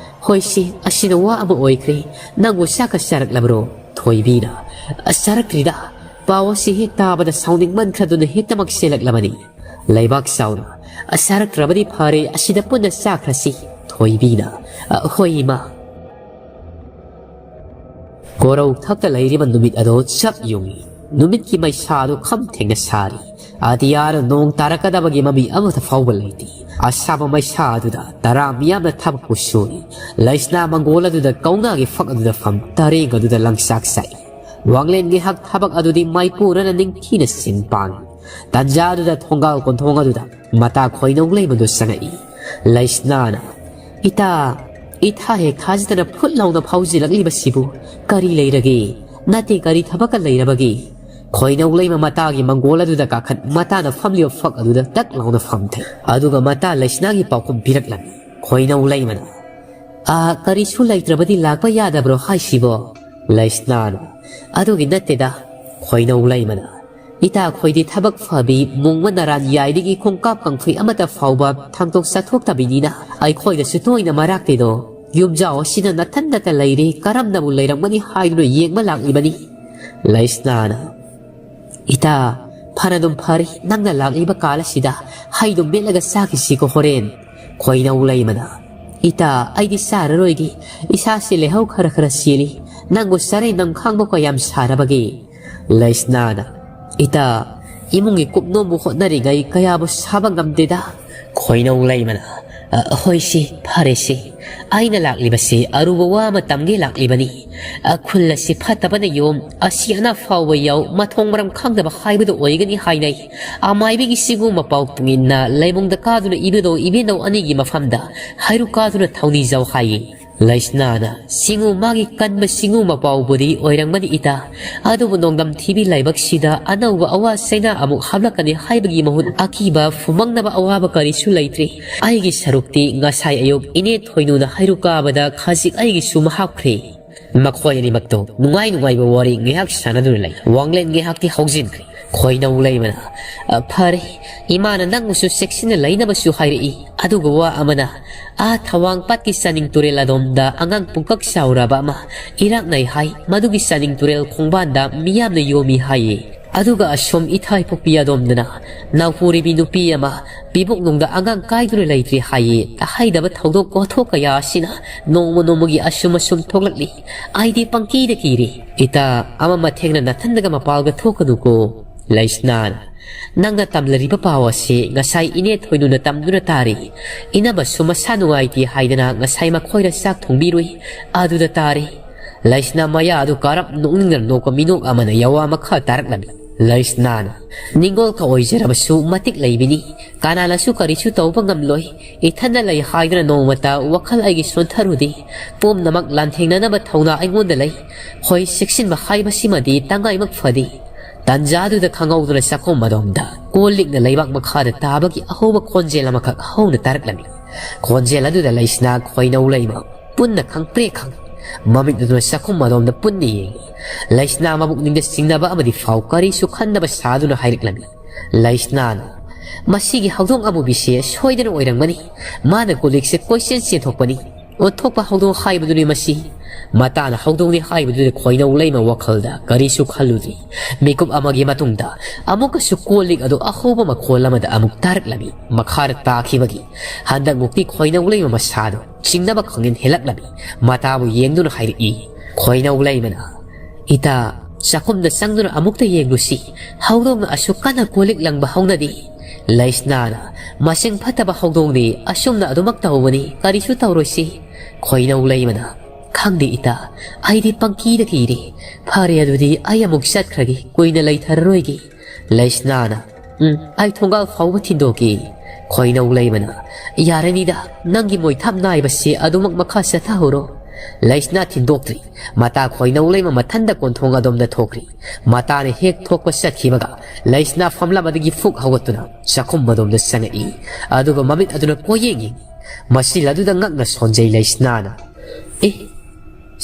"ꯍꯣꯏꯁꯦ, ꯑꯁꯤꯅ ꯋꯥ ꯑꯃ ꯑꯣꯏꯈ꯭ꯔꯦ꯫ ꯅꯪꯕꯨ ꯆꯥꯛꯀ ꯆꯥꯔꯛꯂꯕ꯭ꯔꯣ?" ꯊꯣꯏꯕꯤꯅ, "ꯑ, ꯆꯥꯔꯛꯇ꯭ꯔꯤꯗ꯫ ꯄꯥꯎ ꯑꯁꯤ ꯍꯦꯛ ꯇꯥꯕꯗ ꯁꯥꯎꯅꯤꯡꯃꯟꯈ꯭ꯔꯗꯨꯅ ꯍꯦꯛꯇꯃꯛ ꯆꯦꯜꯂꯛꯂꯕꯅꯤ"꯫ ꯂꯩꯕꯥꯛ ꯆꯥꯎꯅ, "ꯑ, ꯆꯥꯔꯛꯇ꯭ꯔꯕꯗꯤ ꯐꯔꯦ, ꯑꯁꯤꯗ ꯄꯨꯟꯅ ꯆꯥꯈ꯭ꯔꯁꯤ"꯫ ꯊꯣꯏꯕꯤꯅ, "ꯑ, ꯍꯣꯏ ꯏꯃꯥ"꯫ ꯀꯣꯔꯧ ꯊꯛꯇ ꯂꯩꯔꯤꯕ ꯅꯨꯃꯤꯠ ꯑꯗꯣ ꯆꯞ ꯌꯨꯡꯏ꯫ ꯅꯨꯃꯤꯠꯀꯤ ꯃꯩꯁꯥ ꯑꯗꯨ ꯈꯝ ꯊꯦꯡꯅ ꯁꯥꯔꯤ꯫ ꯑꯇꯤꯌꯥꯗ ꯅꯣꯡ ꯇꯥꯔꯛꯀꯗꯕꯒꯤ ꯃꯃꯤ ꯑꯃꯠꯇ ꯐꯥꯎꯕ ꯂꯩꯇꯦ꯫ ꯑꯁꯥꯕ ꯃꯩꯁꯥ ꯑꯗꯨꯗ ꯇꯔꯥ ꯃꯤꯌꯥꯝꯅ ꯊꯕꯛꯄꯨ ꯁꯨꯔꯤ꯫ ꯂꯩꯁꯅꯥ ꯃꯪꯒꯣꯜ ꯑꯗꯨꯗ ꯀꯧꯅꯥꯒꯤ ꯐꯛ ꯑꯗꯨꯗ ꯐꯝ ꯇꯔꯦꯡ ꯑꯗꯨꯗ ꯂꯪꯆꯥꯛ ꯆꯥꯛꯏ꯫ ꯋꯥꯡꯂꯦꯟ ꯉꯥꯏꯍꯥꯛ ꯊꯕꯛ ꯑꯗꯨꯗꯤ ꯃꯥꯏꯄꯨꯅꯅ ꯅꯤꯡꯊꯤꯅ ꯁꯤꯟ ꯄꯥꯡꯏ꯫ ꯇꯟꯖꯥ ꯑꯗꯨꯗ ꯊꯣꯡꯒꯥꯜ ꯀꯣꯟꯊꯣꯡ ꯑꯗꯨꯗ ꯃꯇꯥ ꯈꯣꯏꯅꯧ ꯂꯩꯃꯗꯨ ꯆꯪꯉꯛꯏ꯫ ꯂꯩꯁꯅꯥꯅ, "ꯏꯇꯥ, ꯏꯊꯥ ꯍꯦꯛ ꯊꯥꯖꯗꯅ ꯐꯨꯠ ꯂꯥꯎꯅ ꯐꯥꯎꯖꯤꯜꯂꯛꯂꯤꯕꯁꯤꯕꯨ ꯀꯔꯤ ꯂꯩꯔꯒꯦ? ꯅꯠꯇꯦ, ꯀꯔꯤ ꯊꯕꯛꯀ ꯂꯩꯔꯕꯒꯦ?" ꯈꯣꯏꯅꯧ ꯂꯩꯃ ꯃꯇꯥꯒꯤ ꯃꯪꯒꯣꯜ ꯑꯗꯨꯗ ꯀꯥꯈꯠ ꯃꯇꯥꯅ ꯐꯝꯂꯤꯕ ꯐꯛ ꯑꯗꯨꯗ ꯇꯛ ꯂꯥꯎꯅ ꯐꯝꯊꯩ꯫ ꯑꯗꯨꯒ ꯃꯇꯥ ꯂꯩꯁꯅꯥꯒꯤ ꯄꯥꯎꯈꯨꯝ ꯄꯤꯔꯛꯂꯝꯃꯤ꯫ ꯈꯣꯏꯅꯧ ꯂꯩꯃꯅ, "ꯑꯥ, ꯀꯔꯤꯁꯨ ꯂꯩꯇ꯭ꯔꯕꯗꯤ ꯂꯥꯛꯄ ꯌꯥꯗꯕ꯭ꯔꯣ ꯍꯥꯏꯁꯤꯕꯣ?" ꯂꯩꯁꯅꯥꯅ, "ꯑꯗꯨꯒꯤ ꯅꯠꯇꯦꯗ"꯫ ꯈꯣꯏꯅꯧ ꯂꯩꯃꯅ, "ꯏꯇꯥ, ꯑꯩꯈꯣꯏꯗꯤ ꯊꯕꯛ ꯐꯕꯤ, ꯃꯣꯡꯕ ꯅꯔꯥꯟ ꯌꯥꯏꯗꯒꯤ ꯈꯣꯡꯀꯥꯞ ꯀꯥꯡꯈꯩ ꯑꯃꯠꯇ ꯐꯥꯎꯕ ꯊꯥꯡꯗꯣꯛ ꯆꯠꯊꯣꯛꯇꯕꯤꯅꯤꯅ ꯑꯩꯈꯣꯏꯗꯁꯨ ꯇꯣꯏꯅ ꯃꯔꯥꯛꯇꯦꯗꯣ꯫ ꯌꯨꯝꯖꯥꯎ ꯑꯁꯤꯗ ꯅꯊꯟꯗꯇ ꯂꯩꯔꯦ, ꯀꯔꯝꯅꯕꯨ ꯂꯩꯔꯝꯒꯅꯤ ꯍꯥꯏꯗꯨꯅ ꯌꯦꯡꯕ ꯂꯥꯛꯂꯤꯕꯅꯤ"꯫ ꯂꯩꯁꯅꯥꯅ, "ꯏꯇꯥ, ꯐꯅꯗꯨꯝ ꯐꯔꯦ, ꯅꯪꯅ ꯂꯥꯛꯂꯤꯕ ꯀꯥꯜ ꯑꯁꯤꯗ ꯍꯩꯗꯨꯝ ꯃꯦꯠꯂꯒ ꯆꯥꯈꯤꯁꯤꯀꯣ ꯍꯣꯔꯦꯟ"꯫ ꯈꯣꯏꯅꯧ ꯂꯩꯃꯅ, "ꯏꯇꯥ, ꯑꯩꯗꯤ ꯆꯥꯔꯔꯣꯏꯒꯦ꯫ ꯏꯁꯥꯁꯤ ꯂꯩꯍꯧ ꯈꯔ ꯈꯔ ꯆꯦꯜꯂꯤ꯫ ꯅꯪꯕꯨ ꯆꯔꯩ ꯅꯝ ꯈꯥꯡꯕ ꯀꯌꯥꯝ ꯁꯥꯔꯕꯒꯦ?" ꯂꯩꯁꯅꯥꯅ, "ꯏꯇꯥ, ꯏꯃꯨꯡꯒꯤ ꯀꯨꯞꯅꯣꯝꯕꯨ ꯍꯣꯠꯅꯔꯤꯉꯩ ꯀꯌꯥꯕꯨ ꯁꯥꯕ ꯉꯝꯗꯦꯗ꯫" ꯈꯣꯏꯅꯧ ꯂꯩꯃꯅ, "ꯑ, ꯍꯣꯏꯁꯤ, ꯐꯔꯦꯁꯤ꯫ ꯑꯩꯅ ꯂꯥꯛꯂꯤꯕꯁꯤ ꯑꯔꯨꯕ ꯋꯥ ꯑꯃ ꯇꯝꯒꯦ ꯂꯥꯛꯂꯤꯕꯅꯤ꯫ ꯑ, ꯈꯨꯜ ꯑꯁꯤ ꯐꯠꯇꯕꯅ ꯌꯣꯝ, ꯑꯁꯤ ꯑꯅꯥ ꯐꯥꯎꯕ ꯌꯥꯎ, ꯃꯊꯣꯡ ꯃꯔꯝ ꯈꯪꯗꯕ ꯍꯥꯏꯕꯗꯨ ꯑꯣꯏꯒꯅꯤ ꯍꯥꯏꯅꯩ꯫ ꯑꯃꯥꯏꯕꯤꯒꯤ ꯆꯤꯡꯉꯨ ꯃꯄꯥꯎ ꯇꯨꯡꯏꯟꯅ ꯂꯩꯕꯨꯡꯗ ꯀꯥꯗꯨꯅ ꯏꯕꯨꯙꯧ ꯏꯕꯦꯟꯗꯧ ꯑꯅꯤꯒꯤ ꯃꯐꯝꯗ ꯍꯩꯔꯨꯛ ꯀꯥꯗꯨꯅ ꯊꯧꯅꯤꯖꯧ ꯍꯥꯏꯌꯦ꯫" ꯂꯩꯁꯅꯥꯅ, "ꯆꯤꯡꯉꯨ, ꯃꯥꯒꯤ ꯀꯟꯕ ꯆꯤꯡꯉꯨ ꯃꯄꯥꯎꯕꯨꯗꯤ ꯑꯣꯏꯔꯝꯒꯅꯤ ꯏꯇꯥ꯫ ꯑꯗꯨꯕꯨ ꯅꯣꯡꯗꯝ ꯊꯤꯕꯤ ꯂꯥꯏꯕꯛꯁꯤꯗ ꯑꯅꯧꯕ ꯑꯋꯥ ꯆꯩꯅꯥ ꯑꯃꯨꯛ ꯍꯥꯞꯂꯛꯀꯅꯤ ꯍꯥꯏꯕꯒꯤ ꯃꯍꯨꯠ ꯑꯀꯤꯕ ꯐꯨꯃꯪꯅꯕ ꯑꯋꯥꯕ ꯀꯔꯤꯁꯨ ꯂꯩꯇ꯭ꯔꯦ꯫ ꯑꯩꯒꯤ ꯁꯔꯨꯛꯇꯤ ꯉꯁꯥꯏ ꯑꯌꯨꯛ ꯏꯅꯦ ꯊꯣꯏꯅꯨꯅ ꯍꯩꯔꯨꯛ ꯀꯥꯕꯗ ꯈꯖꯤꯛ ꯑꯩꯒꯤꯁꯨ ꯍꯥꯞꯈ꯭ꯔꯦ꯫" ꯃꯈꯣꯏ ꯑꯅꯤꯃꯛꯇꯣ ꯅꯨꯡꯉꯥꯏ ꯅꯨꯡꯉꯥꯏꯕ ꯋꯥꯔꯤ ꯉꯥꯏꯍꯥꯛ ꯁꯥꯟꯅꯗꯨꯅ ꯂꯩ꯫ ꯋꯥꯡꯂꯦꯟ ꯉꯥꯏꯍꯥꯛꯇꯤ ꯍꯧꯖꯤꯟꯈ꯭ꯔꯦ꯫ ꯈꯣꯏꯅꯧ ꯂꯩꯃꯅ, "ꯑ, ꯐꯔꯦ, ꯏꯃꯥꯅ ꯅꯪꯕꯨꯁꯨ ꯆꯦꯛꯁꯤꯟꯅ ꯂꯩꯅꯕꯁꯨ ꯍꯥꯏꯔꯛꯏ꯫ ꯑꯗꯨꯒ ꯋꯥ ꯑꯃꯅ, ꯑꯥ ꯊꯋꯥꯡ ꯄꯥꯠꯀꯤ ꯆꯥꯅꯤꯡ ꯇꯨꯔꯦꯜ ꯑꯗꯣꯝꯗ ꯑꯉꯥꯡ ꯄꯨꯡꯀꯛ ꯆꯥꯎꯔꯕ ꯑꯃ ꯏꯔꯥꯛꯅꯩ ꯍꯥꯏ꯫ ꯃꯗꯨꯒꯤ ꯆꯥꯅꯤꯡ ꯇꯨꯔꯦꯜ ꯈꯣꯡꯕꯥꯟꯗ ꯃꯤꯌꯥꯝꯅ ꯌꯣꯝꯃꯤ ꯍꯥꯏꯌꯦ꯫ ꯑꯗꯨꯒ ꯑꯁꯣꯝ ꯏꯊꯥꯏ ꯄꯣꯛꯄꯤ ꯑꯗꯣꯝꯗꯅ ꯅꯥꯎꯄꯨꯔꯤꯕꯤ ꯅꯨꯄꯤ ꯑꯃ ꯄꯤꯕꯨꯛꯅꯨꯡꯗ ꯑꯉꯥꯡ ꯀꯥꯏꯗꯨꯅ ꯂꯩꯇ꯭ꯔꯤ ꯍꯥꯏꯌꯦ꯫ ꯇꯥꯍꯩꯗꯕ ꯊꯧꯗꯣꯛ ꯋꯥꯊꯣꯛ ꯀꯌꯥ ꯑꯁꯤꯅ ꯅꯣꯡꯃ ꯅꯣꯡꯃꯒꯤ ꯑꯁꯨꯝ ꯑꯁꯨꯝ ꯊꯣꯛꯂꯛꯂꯤ꯫ ꯑꯩꯗꯤ ꯄꯪꯀꯤꯗ ꯀꯤꯔꯤ꯫" "ꯏꯇꯥ, ꯑꯃ ꯃꯊꯦꯡꯅ ꯅꯥꯊꯟꯗꯒ ꯃꯄꯥꯜꯒ ꯊꯣꯛꯀꯅꯨꯀꯣ꯫" ꯂꯩꯁꯅꯥꯅ, "ꯅꯪꯅ ꯇꯝꯂꯔꯤꯕ ꯄꯥꯎ ꯑꯁꯤ ꯉꯁꯥꯏ ꯏꯅꯦ ꯊꯣꯏꯅꯨꯅ ꯇꯝꯗꯨꯅ ꯇꯥꯔꯤ꯫ ꯏꯅꯝꯃꯁꯨ ꯃꯁꯥ ꯅꯨꯡꯉꯥꯏꯇꯦ ꯍꯥꯏꯗꯅ ꯉꯁꯥꯏ ꯃꯈꯣꯏꯗ ꯆꯥꯛ ꯊꯣꯡꯕꯤꯔꯨꯏ, ꯑꯗꯨꯗ ꯇꯥꯔꯤ꯫" ꯂꯩꯁꯅꯥ ꯃꯌꯥ ꯑꯗꯨ ꯀꯥꯔꯞ ꯅꯣꯛꯅꯤꯡꯗꯅ ꯅꯣꯛꯄ ꯃꯤꯅꯣꯛ ꯑꯃꯅ ꯌꯥꯋꯥ ꯃꯈꯥ ꯇꯥꯔꯛꯂꯝꯃꯤ꯫ ꯂꯩꯁꯅꯥꯅ, "ꯅꯤꯡꯒꯣꯜ ꯀ ꯑꯣꯏꯖꯔꯕꯁꯨ ꯃꯇꯤꯛ ꯂꯩꯕꯤꯅꯤ꯫ ꯀꯅꯥꯅꯁꯨ ꯀꯔꯤꯁꯨ ꯇꯧꯕ ꯉꯝꯂꯣꯏ꯫ ꯏꯊꯟꯗ ꯂꯩ ꯍꯥꯏꯗꯨꯅ ꯅꯣꯡꯃꯇ ꯋꯥꯈꯜ ꯑꯩꯒꯤ ꯁꯣꯟꯊꯔꯨꯗꯦ꯫ ꯄꯨꯝꯅꯃꯛ ꯂꯥꯟꯊꯦꯡꯅꯅꯕ ꯊꯧꯅꯥ ꯑꯩꯉꯣꯟꯗ ꯂꯩ꯫ ꯍꯣꯏ, ꯆꯦꯛꯁꯤꯟꯕ ꯍꯥꯏꯕꯁꯤꯃꯗꯤ ꯇꯉꯥꯏꯃꯛ ꯐꯗꯦ꯫" ꯇꯟꯖꯥꯗꯨꯗ ꯈꯪꯍꯧꯗꯅ ꯆꯥꯛꯈꯨꯝ ꯑꯗꯣꯝꯗ ꯀꯣꯜ ꯂꯤꯛꯅ ꯂꯩꯕꯥꯛ ꯃꯈꯥꯗ ꯇꯥꯕꯒꯤ ꯑꯍꯧꯕ ꯈꯣꯟꯖꯦꯜ ꯑꯃꯈꯛ ꯍꯧꯅ ꯇꯥꯔꯛꯂꯝꯃꯤ꯫ ꯈꯣꯟꯖꯦꯜ ꯑꯗꯨꯗ ꯂꯩꯁꯅꯥ, ꯈꯣꯏꯅꯧ ꯂꯩꯃ ꯄꯨꯟꯅ ꯈꯪꯄ꯭ꯔꯦꯛ ꯈꯪꯏ꯫ ꯃꯃꯤꯠ ꯑꯗꯨꯅ ꯆꯥꯛꯈꯨꯝ ꯑꯗꯣꯝꯗ ꯄꯨꯟꯅ ꯌꯦꯡꯏ꯫ ꯂꯩꯁꯅꯥ ꯃꯕꯨꯛꯅꯤꯡꯗ ꯆꯤꯡꯅꯕ ꯑꯃꯗꯤ ꯐꯥꯎ, ꯀꯔꯤꯁꯨ ꯈꯟꯗꯕ ꯁꯥꯗꯨꯅ ꯍꯥꯏꯔꯛꯂꯝꯃꯤ꯫ ꯂꯩꯁꯅꯥꯅ, "ꯃꯁꯤꯒꯤ ꯍꯧꯗꯣꯡ ꯑꯃꯨꯕꯤꯁꯦ ꯁꯣꯏꯗꯅ ꯑꯣꯏꯔꯝꯒꯅꯤ꯫ ꯃꯥꯅ ꯀꯣꯜ ꯂꯤꯛꯁꯦ ꯀꯣꯏꯆꯦꯟ ꯆꯦꯟꯊꯣꯛꯄꯅꯤ꯫ ꯑꯣꯟꯊꯣꯛꯄ ꯍꯧꯗꯣꯡ ꯍꯥꯏꯕꯗꯨꯅꯤ ꯃꯁꯤ꯫ ꯃꯇꯥꯅ ꯍꯧꯗꯣꯡꯅꯤ ꯍꯥꯏꯕꯗꯨꯗ ꯈꯣꯏꯅꯧ ꯂꯩꯃ ꯋꯥꯈꯜꯗ ꯀꯔꯤꯁꯨ ꯈꯜꯂꯨꯗ꯭ꯔꯤ꯫ ꯃꯤꯀꯨꯞ ꯑꯃꯒꯤ ꯃꯇꯨꯡꯗ ꯑꯃꯨꯛꯀꯁꯨ ꯀꯣꯜ ꯂꯤꯛ ꯑꯗꯨ ꯑꯍꯧꯕ ꯃꯈꯣꯜ ꯑꯃꯗ ꯑꯃꯨꯛ ꯇꯥꯔꯛꯂꯝꯃꯤ꯫ ꯃꯈꯥꯗ ꯇꯥꯈꯤꯕꯒꯤ ꯍꯟꯗꯛꯃꯨꯛꯇꯤ ꯈꯣꯏꯅꯧ ꯂꯩꯃ ꯃꯁꯥꯗꯣ ꯆꯤꯡꯅꯕ ꯈꯪꯍꯦꯟ ꯍꯦꯜꯂꯛꯂꯝꯃꯤ꯫ ꯃꯇꯥꯕꯨ ꯌꯦꯡꯗꯨꯅ ꯍꯥꯏꯔꯛꯏ, ꯈꯣꯏꯅꯧ ꯂꯩꯃꯅ, "ꯏꯇꯥ, ꯆꯥꯛꯈꯨꯝꯗ ꯆꯪꯗꯨꯅ ꯑꯃꯨꯛꯇ ꯌꯦꯡꯂꯨꯁꯤ꯫ ꯍꯧꯗꯣꯡꯅ ꯑꯁꯨꯛ ꯀꯟꯅ ꯀꯣꯜ ꯂꯤꯛ ꯂꯪꯕ ꯍꯧꯅꯗꯦ꯫" ꯂꯩꯁꯅꯥꯅ, "ꯃꯁꯤꯡ ꯐꯠꯇꯕ ꯍꯧꯗꯣꯡꯅꯤ, ꯑꯁꯨꯝꯅ ꯑꯗꯨꯃꯛ ꯇꯧꯕꯅꯤ, ꯀꯔꯤꯁꯨ ꯇꯧꯔꯣꯏꯁꯤ꯫" ꯈꯣꯏꯅꯧ ꯂꯩꯃꯅ, "ꯈꯪꯗꯦ ꯏꯇꯥ, ꯑꯩꯗꯤ ꯄꯪꯀꯤꯗ ꯀꯤꯔꯦ꯫ ꯐꯔꯦ, ꯑꯗꯨꯗꯤ ꯑꯩ ꯑꯃꯨꯛ ꯆꯠꯈ꯭ꯔꯒꯦ, ꯀꯨꯏꯅ ꯂꯩꯊꯔꯔꯣꯏꯒꯦ꯫" ꯂꯩꯁꯅꯥꯅ, "ꯎꯝ, ꯑꯩ ꯊꯣꯡꯒꯥꯜ ꯐꯥꯎꯕ ꯊꯤꯟꯗꯣꯛꯀꯦ꯫" ꯈꯣꯏꯅꯧ ꯂꯩꯃꯅ, "ꯌꯥꯔꯅꯤꯗ, ꯅꯪꯒꯤ ꯃꯣꯏꯊꯥꯞ ꯅꯥꯏꯕꯁꯤ ꯑꯗꯨꯃꯛ ꯃꯈꯥ ꯆꯠꯊꯍꯧꯔꯣ꯫" ꯂꯩꯁꯅꯥ ꯊꯤꯟꯗꯣꯛꯇ꯭ꯔꯤ꯫ ꯃꯇꯥ ꯈꯣꯏꯅꯧ ꯂꯩꯃ ꯃꯊꯟꯗ ꯀꯣꯟꯊꯣꯡ ꯑꯗꯣꯝꯗ ꯊꯣꯛꯈ꯭ꯔꯤ꯫ ꯃꯇꯥꯅ ꯍꯦꯛ ꯊꯣꯛꯄ ꯆꯠꯈꯤꯕꯒ ꯂꯩꯁꯅꯥ ꯐꯝꯂꯝ ꯑꯗꯨꯒꯤ ꯐꯨꯛ ꯍꯧꯒꯠꯇꯨꯅ ꯆꯥꯛꯈꯨꯝ ꯑꯗꯣꯝꯗ ꯆꯪꯉꯛꯏ꯫ ꯑꯗꯨꯒ ꯃꯃꯤꯠ ꯑꯗꯨꯅ ꯀꯣꯏꯌꯦꯡ ꯌꯦꯡꯉꯤ꯫ ꯃꯁꯤ ꯂꯗꯨꯗ ꯉꯛꯅ ꯁꯣꯟꯖꯩ ꯂꯩꯁꯅꯥꯅ꯫ "ꯑꯦ,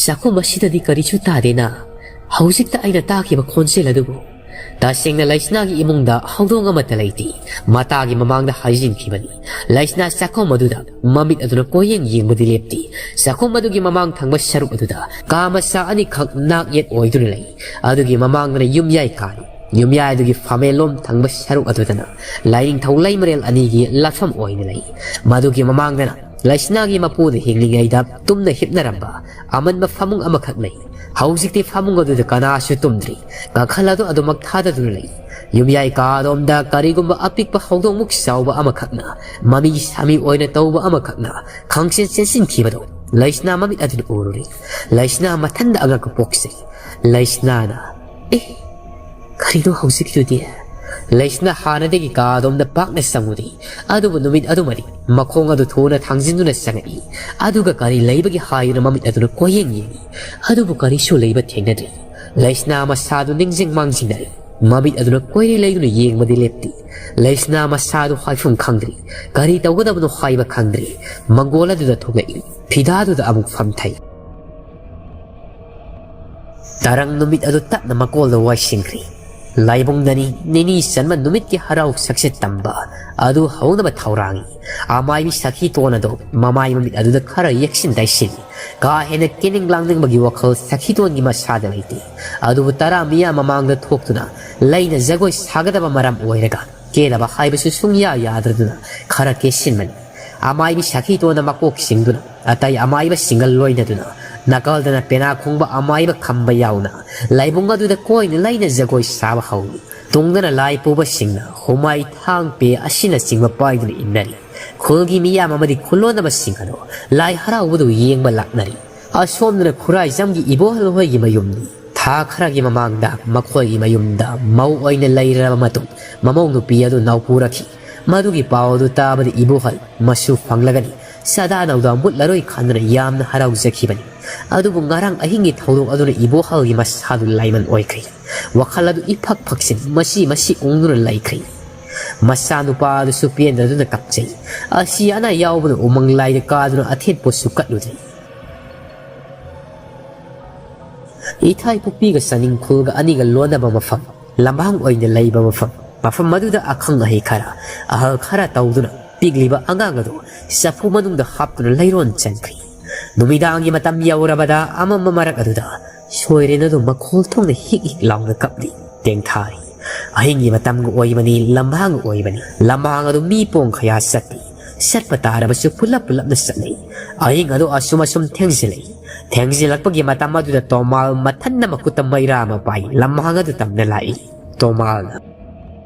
ꯆꯥꯛꯈꯨꯝ ꯑꯁꯤꯗꯗꯤ ꯀꯔꯤꯁꯨ ꯇꯥꯗꯦꯅ꯫ ꯍꯧꯖꯤꯛꯇ ꯑꯩꯅ ꯇꯥꯈꯤꯕ ꯈꯣꯟꯖꯦꯜ ꯑꯗꯨꯕꯨ?" ꯇꯁꯦꯡꯅ ꯂꯩꯁꯅꯥꯒꯤ ꯏꯃꯨꯡꯗ ꯍꯧꯗꯣꯡ ꯑꯃꯠꯇ ꯂꯩꯇꯦ꯫ ꯃꯇꯥꯒꯤ ꯃꯃꯥꯡꯗ ꯍꯥꯏꯖꯤꯟꯈꯤꯕꯅꯤ꯫ ꯂꯩꯁꯅꯥ ꯆꯥꯛꯈꯨꯝ ꯑꯗꯨꯗ ꯃꯃꯤꯠ ꯑꯗꯨꯅ ꯀꯣꯏꯌꯦꯡ ꯌꯦꯡꯕꯗꯤ ꯂꯦꯞꯇꯦ꯫ ꯆꯥꯛꯈꯨꯝ ꯑꯗꯨꯒꯤ ꯃꯃꯥꯡ ꯊꯪꯕ ꯁꯔꯨꯛ ꯑꯗꯨꯗ ꯀꯥ ꯃꯆꯥ ꯑꯅꯤꯈꯛ ꯅꯥꯛ ꯌꯦꯠ ꯑꯣꯏꯗꯨꯅ ꯂꯩ꯫ ꯑꯗꯨꯒꯤ ꯃꯃꯥꯡꯗꯅ ꯌꯨꯝꯌꯥꯏ ꯀꯥꯅꯤ꯫ ꯌꯨꯝꯌꯥꯏ ꯑꯗꯨꯒꯤ ꯐꯝꯃꯦꯟꯂꯣꯝ ꯊꯪꯕ ꯁꯔꯨꯛ ꯑꯗꯨꯗꯅ ꯂꯥꯏꯅꯤꯡꯊꯧ ꯂꯩꯃꯔꯦꯜ ꯑꯅꯤꯒꯤ ꯂꯥꯠꯐꯝ ꯑꯣꯏꯅ ꯂꯩ꯫ ꯃꯗꯨꯒꯤ ꯃꯃꯥꯡꯗꯅ ꯂꯩꯁꯅꯥꯒꯤ ꯃꯄꯨꯗ ꯍꯤꯡꯂꯤꯉꯩꯗ ꯇꯨꯝꯅ ꯍꯤꯞꯅꯔꯝꯕ ꯑꯃꯟꯕ ꯐꯃꯨꯡ ꯑꯃꯈꯛ ꯂꯩ꯫ ꯍꯧꯖꯤꯛꯇꯤ ꯐꯃꯨꯡ ꯑꯗꯨꯗ ꯀꯅꯥꯁꯨ ꯇꯨꯝꯗ꯭ꯔꯤ꯫ ꯀꯥꯡꯈꯜ ꯑꯗꯨ ꯑꯗꯨꯃꯛ ꯊꯥꯗꯗꯨꯅ ꯂꯩ꯫ ꯌꯨꯝꯌꯥꯏ ꯀꯥ ꯑꯗꯣꯝꯗ ꯀꯔꯤꯒꯨꯝꯕ ꯑꯄꯤꯛꯄ ꯍꯧꯗꯣꯡꯃꯨꯛ ꯆꯥꯎꯕ ꯑꯃꯈꯛꯅ ꯃꯃꯤ ꯁꯥꯃꯤ ꯑꯣꯏꯅ ꯇꯧꯕ ꯑꯃꯈꯛꯅ ꯈꯪꯆꯦꯟ ꯆꯦꯟꯁꯤꯟꯈꯤꯕꯗꯨ ꯂꯩꯁꯅꯥ ꯃꯃꯤꯠ ꯑꯗꯨꯅ ꯎꯔꯨꯔꯦ꯫ ꯂꯩꯁꯅꯥ ꯃꯊꯟꯗ ꯑꯉꯛꯄ ꯄꯣꯛꯆꯩ꯫ ꯂꯩꯁꯅꯥꯅ, "ꯑꯦ, ꯀꯔꯤꯅꯣ ꯍꯧꯖꯤꯛꯀꯤꯗꯨꯗꯤ?" ꯂꯩꯁꯅꯥ ꯍꯥꯟꯅꯗꯒꯤ ꯀꯥ ꯑꯗꯣꯝꯗ ꯄꯥꯛꯅ ꯆꯪꯉꯨꯗꯦ꯫ ꯑꯗꯨꯕꯨ ꯅꯨꯃꯤꯠ ꯑꯗꯨꯃꯗꯤ ꯃꯈꯣꯡ ꯑꯗꯨ ꯊꯨꯅ ꯊꯥꯡꯖꯤꯟꯗꯨꯅ ꯆꯪꯉꯛꯏ꯫ ꯑꯗꯨꯒ ꯀꯔꯤ ꯂꯩꯕꯒꯦ ꯍꯥꯏꯗꯨꯅ ꯃꯃꯤꯠ ꯑꯗꯨꯅ ꯀꯣꯏꯌꯦꯡ ꯌꯦꯡꯉꯤ꯫ ꯑꯗꯨꯕꯨ ꯀꯔꯤꯁꯨ ꯂꯩꯕ ꯊꯦꯡꯅꯗ꯭ꯔꯤ꯫ ꯂꯩꯁꯅꯥ ꯃꯁꯥꯗꯨ ꯅꯤꯡꯁꯤꯡ ꯃꯥꯡꯖꯤꯡꯅꯔꯤ꯫ ꯃꯃꯤꯠ ꯑꯗꯨꯅ ꯀꯣꯏꯔꯤ ꯂꯩꯗꯨꯅ ꯌꯦꯡꯕꯗꯤ ꯂꯦꯞꯇꯦ꯫ ꯂꯩꯁꯅꯥ ꯃꯁꯥꯗꯨ ꯍꯥꯏꯐꯝ ꯈꯪꯗ꯭ꯔꯤ꯫ ꯀꯔꯤ ꯇꯧꯒꯗꯕꯅꯣ ꯍꯥꯏꯕ ꯈꯪꯗ꯭ꯔꯤ꯫ ꯃꯪꯒꯣꯜ ꯑꯗꯨꯗ ꯊꯣꯛꯂꯛꯏ꯫ ꯐꯤꯗꯥꯗꯨꯗ ꯑꯃꯨꯛ ꯐꯝꯊꯩ꯫ ꯇꯔꯪ ꯅꯨꯃꯤꯠ ꯑꯗꯨ ꯇꯞꯅ ꯃꯀꯣꯜꯗ ꯋꯥꯏꯁꯤꯟꯈ꯭ꯔꯤ꯫ ꯂꯥꯏꯕꯨꯡꯗꯅꯤ ꯅꯤꯅꯤ ꯆꯟꯕ ꯅꯨꯃꯤꯠꯀꯤ ꯍꯔꯥꯎ ꯁꯛꯁꯦ ꯇꯝꯕ ꯑꯗꯨ ꯍꯧꯅꯕ ꯊꯧꯔꯥꯡꯉꯤ꯫ ꯑꯃꯥꯏꯕꯤ ꯁꯈꯤ ꯇꯣꯟ ꯑꯗꯨ ꯃꯃꯥꯏ ꯃꯃꯤꯠ ꯑꯗꯨꯗ ꯈꯔ ꯌꯦꯛꯁꯤꯟ ꯇꯩꯁꯤꯜꯂꯤ꯫ ꯀꯥ ꯍꯦꯟꯅ ꯀꯦꯅꯤꯡ ꯂꯥꯡꯅꯤꯡꯕꯒꯤ ꯋꯥꯈꯜ ꯁꯈꯤꯇꯣꯟꯒꯤ ꯃꯁꯥꯗ ꯂꯩꯇꯦ꯫ ꯑꯗꯨꯕꯨ ꯇꯔꯥ ꯃꯤꯌꯥꯝ ꯃꯃꯥꯡꯗ ꯊꯣꯛꯇꯨꯅ ꯂꯩꯅ ꯖꯒꯣꯏ ꯁꯥꯒꯗꯕ ꯃꯔꯝ ꯑꯣꯏꯔꯒ ꯀꯦꯅꯕ ꯍꯥꯏꯕꯁꯨ ꯁꯨꯡꯌꯥ ꯌꯥꯗ꯭ꯔꯗꯨꯅ ꯈꯔ ꯀꯦꯁꯤꯟꯕꯅꯤ꯫ ꯑꯃꯥꯏꯕꯤ ꯁꯈꯤꯇꯣꯟꯅ ꯃꯀꯣꯛ ꯁꯤꯡꯗꯨꯅ ꯑꯇꯩ ꯑꯃꯥꯏꯕꯁꯤꯡꯒ ꯂꯣꯏꯅꯗꯨꯅ ꯅꯥꯀꯜꯗꯅ ꯄꯦꯅꯥ ꯈꯣꯡꯕ ꯑꯃꯥꯏꯕ ꯈꯝꯕ ꯌꯥꯎꯅ ꯂꯥꯏꯕꯨꯡ ꯑꯗꯨꯗ ꯀꯣꯏꯅ ꯂꯩꯅ ꯖꯒꯣꯏ ꯁꯥꯕ ꯍꯧꯏ꯫ ꯇꯨꯡꯗꯅ ꯂꯥꯏ ꯄꯨꯕꯁꯤꯡꯅ ꯍꯨꯃꯥꯏ ꯊꯥꯡ ꯄꯦ ꯑꯁꯤꯅꯆꯤꯡꯕ ꯄꯥꯏꯗꯨꯅ ꯏꯟꯅꯔꯤ꯫ ꯈꯨꯜꯒꯤ ꯃꯤꯌꯥꯝ ꯑꯃꯗꯤ ꯈꯨꯜꯂꯣꯟꯅꯕꯁꯤꯡ ꯑꯗꯨ ꯂꯥꯏ ꯍꯔꯥꯎꯕꯗꯨ ꯌꯦꯡꯕ ꯂꯥꯛꯅꯔꯤ꯫ ꯑꯁꯣꯝꯗꯅ ꯈꯨꯔꯥꯏꯖꯝꯒꯤ ꯏꯕꯣꯍꯜ ꯍꯣꯏꯒꯤ ꯃꯌꯨꯝꯅꯤ꯫ ꯊꯥ ꯈꯔꯒꯤ ꯃꯃꯥꯡꯗ ꯃꯈꯣꯏꯒꯤ ꯃꯌꯨꯝꯗ ꯃꯧ ꯑꯣꯏꯅ ꯂꯩꯔꯕ ꯃꯇꯨꯡ ꯃꯃꯧ ꯅꯨꯄꯤ ꯑꯗꯨ ꯅꯥꯎꯄꯨꯔꯛꯈꯤ꯫ ꯃꯗꯨꯒꯤ ꯄꯥꯎ ꯑꯗꯨ ꯇꯥꯕꯗ ꯏꯕꯣꯍꯜ ꯃꯁꯨ ꯐꯪꯂꯒꯅꯤ ꯁꯗꯥ ꯅꯧꯗꯥ ꯃꯨꯠꯂꯔꯣꯏ ꯈꯟꯗꯨꯅ ꯌꯥꯝꯅ ꯍꯔꯥꯎꯖꯈꯤꯕꯅꯤ꯫ ꯑꯗꯨꯕꯨ ꯉꯔꯥꯡ ꯑꯍꯤꯡꯒꯤ ꯊꯧꯗꯣꯛ ꯑꯗꯨꯅ ꯏꯕꯣꯍꯜꯒꯤ ꯃꯁꯥꯗꯨ ꯂꯥꯏꯃꯟ ꯑꯣꯏꯈ꯭ꯔꯦ꯫ ꯋꯥꯈꯜ ꯑꯗꯨ ꯏꯐꯛ ꯐꯛꯆꯤꯟ ꯃꯁꯤ ꯃꯁꯤ ꯎꯪꯗꯨꯅ ꯂꯩꯈ꯭ꯔꯦ꯫ ꯃꯆꯥꯅꯨꯄꯥ ꯑꯗꯨꯁꯨ ꯄꯦꯟꯗꯗꯨꯅ ꯀꯞꯆꯩ꯫ ꯑꯁꯤ ꯑꯅꯥ ꯌꯥꯎꯕꯅ ꯎꯃꯪ ꯂꯥꯏꯗ ꯀꯥꯗꯨꯅ ꯑꯊꯦꯠꯄꯁꯨ ꯀꯠꯂꯨꯗ꯭ꯔꯤ꯫ ꯏꯊꯥꯏ ꯄꯨꯛꯄꯤꯒ ꯆꯥꯅꯤꯡꯈꯣꯜꯒ ꯑꯅꯤꯒ ꯂꯣꯟꯅꯕ ꯃꯐꯝ, ꯂꯝꯍꯥꯡ ꯑꯣꯏꯅ ꯂꯩꯕ ꯃꯐꯝ, ꯃꯐꯝ ꯑꯗꯨꯗ ꯑꯈꯪ ꯑꯍꯩ ꯈꯔ, ꯑꯍꯜ ꯈꯔ ꯇꯧꯗꯨꯅ ꯄꯤꯛꯂꯤꯕ ꯑꯉꯥꯡ ꯑꯗꯨ ꯆꯐꯨ ꯃꯅꯨꯡꯗ ꯍꯥꯞꯇꯨꯅ ꯂꯩꯔꯣꯟ ꯆꯟꯈ꯭ꯔꯤ꯫ ꯅꯨꯃꯤꯗꯥꯡꯒꯤ ꯃꯇꯝ ꯌꯧꯔꯕꯗ ꯑꯃꯝꯕ ꯃꯔꯛ ꯑꯗꯨꯗ ꯁꯣꯏꯔꯦꯟ ꯑꯗꯨ ꯃꯈꯣꯜ ꯊꯣꯛꯅ ꯍꯤꯛ ꯍꯤꯛ ꯂꯥꯎꯅ ꯀꯞꯂꯤ, ꯇꯦꯡꯊꯥꯔꯤ꯫ ꯑꯍꯤꯡꯒꯤ ꯃꯇꯝꯒ ꯑꯣꯏꯕꯅꯤ, ꯂꯝꯍꯥꯡꯒ ꯑꯣꯏꯕꯅꯤ꯫ ꯂꯝꯍꯥꯡ ꯑꯗꯨ ꯃꯤ ꯄꯣꯡ ꯈꯌꯥ ꯆꯠꯂꯤ꯫ ꯆꯠꯄ ꯇꯥꯔꯕꯁꯨ ꯄꯨꯂꯞ ꯄꯨꯂꯞꯅ ꯆꯠꯅꯩ꯫ ꯑꯍꯤꯡ ꯑꯗꯨ ꯑꯁꯨꯝ ꯑꯁꯨꯝ ꯊꯦꯡꯖꯤꯜꯂꯛꯏ꯫ ꯊꯦꯡꯖꯤꯜꯂꯛꯄꯒꯤ ꯃꯇꯝ ꯑꯗꯨꯗ ꯇꯣꯃꯥꯜ ꯃꯊꯟꯅ ꯃꯈꯨꯠꯇ ꯃꯩꯔꯥ ꯑꯃ ꯄꯥꯏ ꯂꯝꯍꯥꯡ ꯑꯗꯨ ꯇꯝꯅ ꯂꯥꯛꯏ꯫ ꯇꯣꯃꯥꯜꯅ,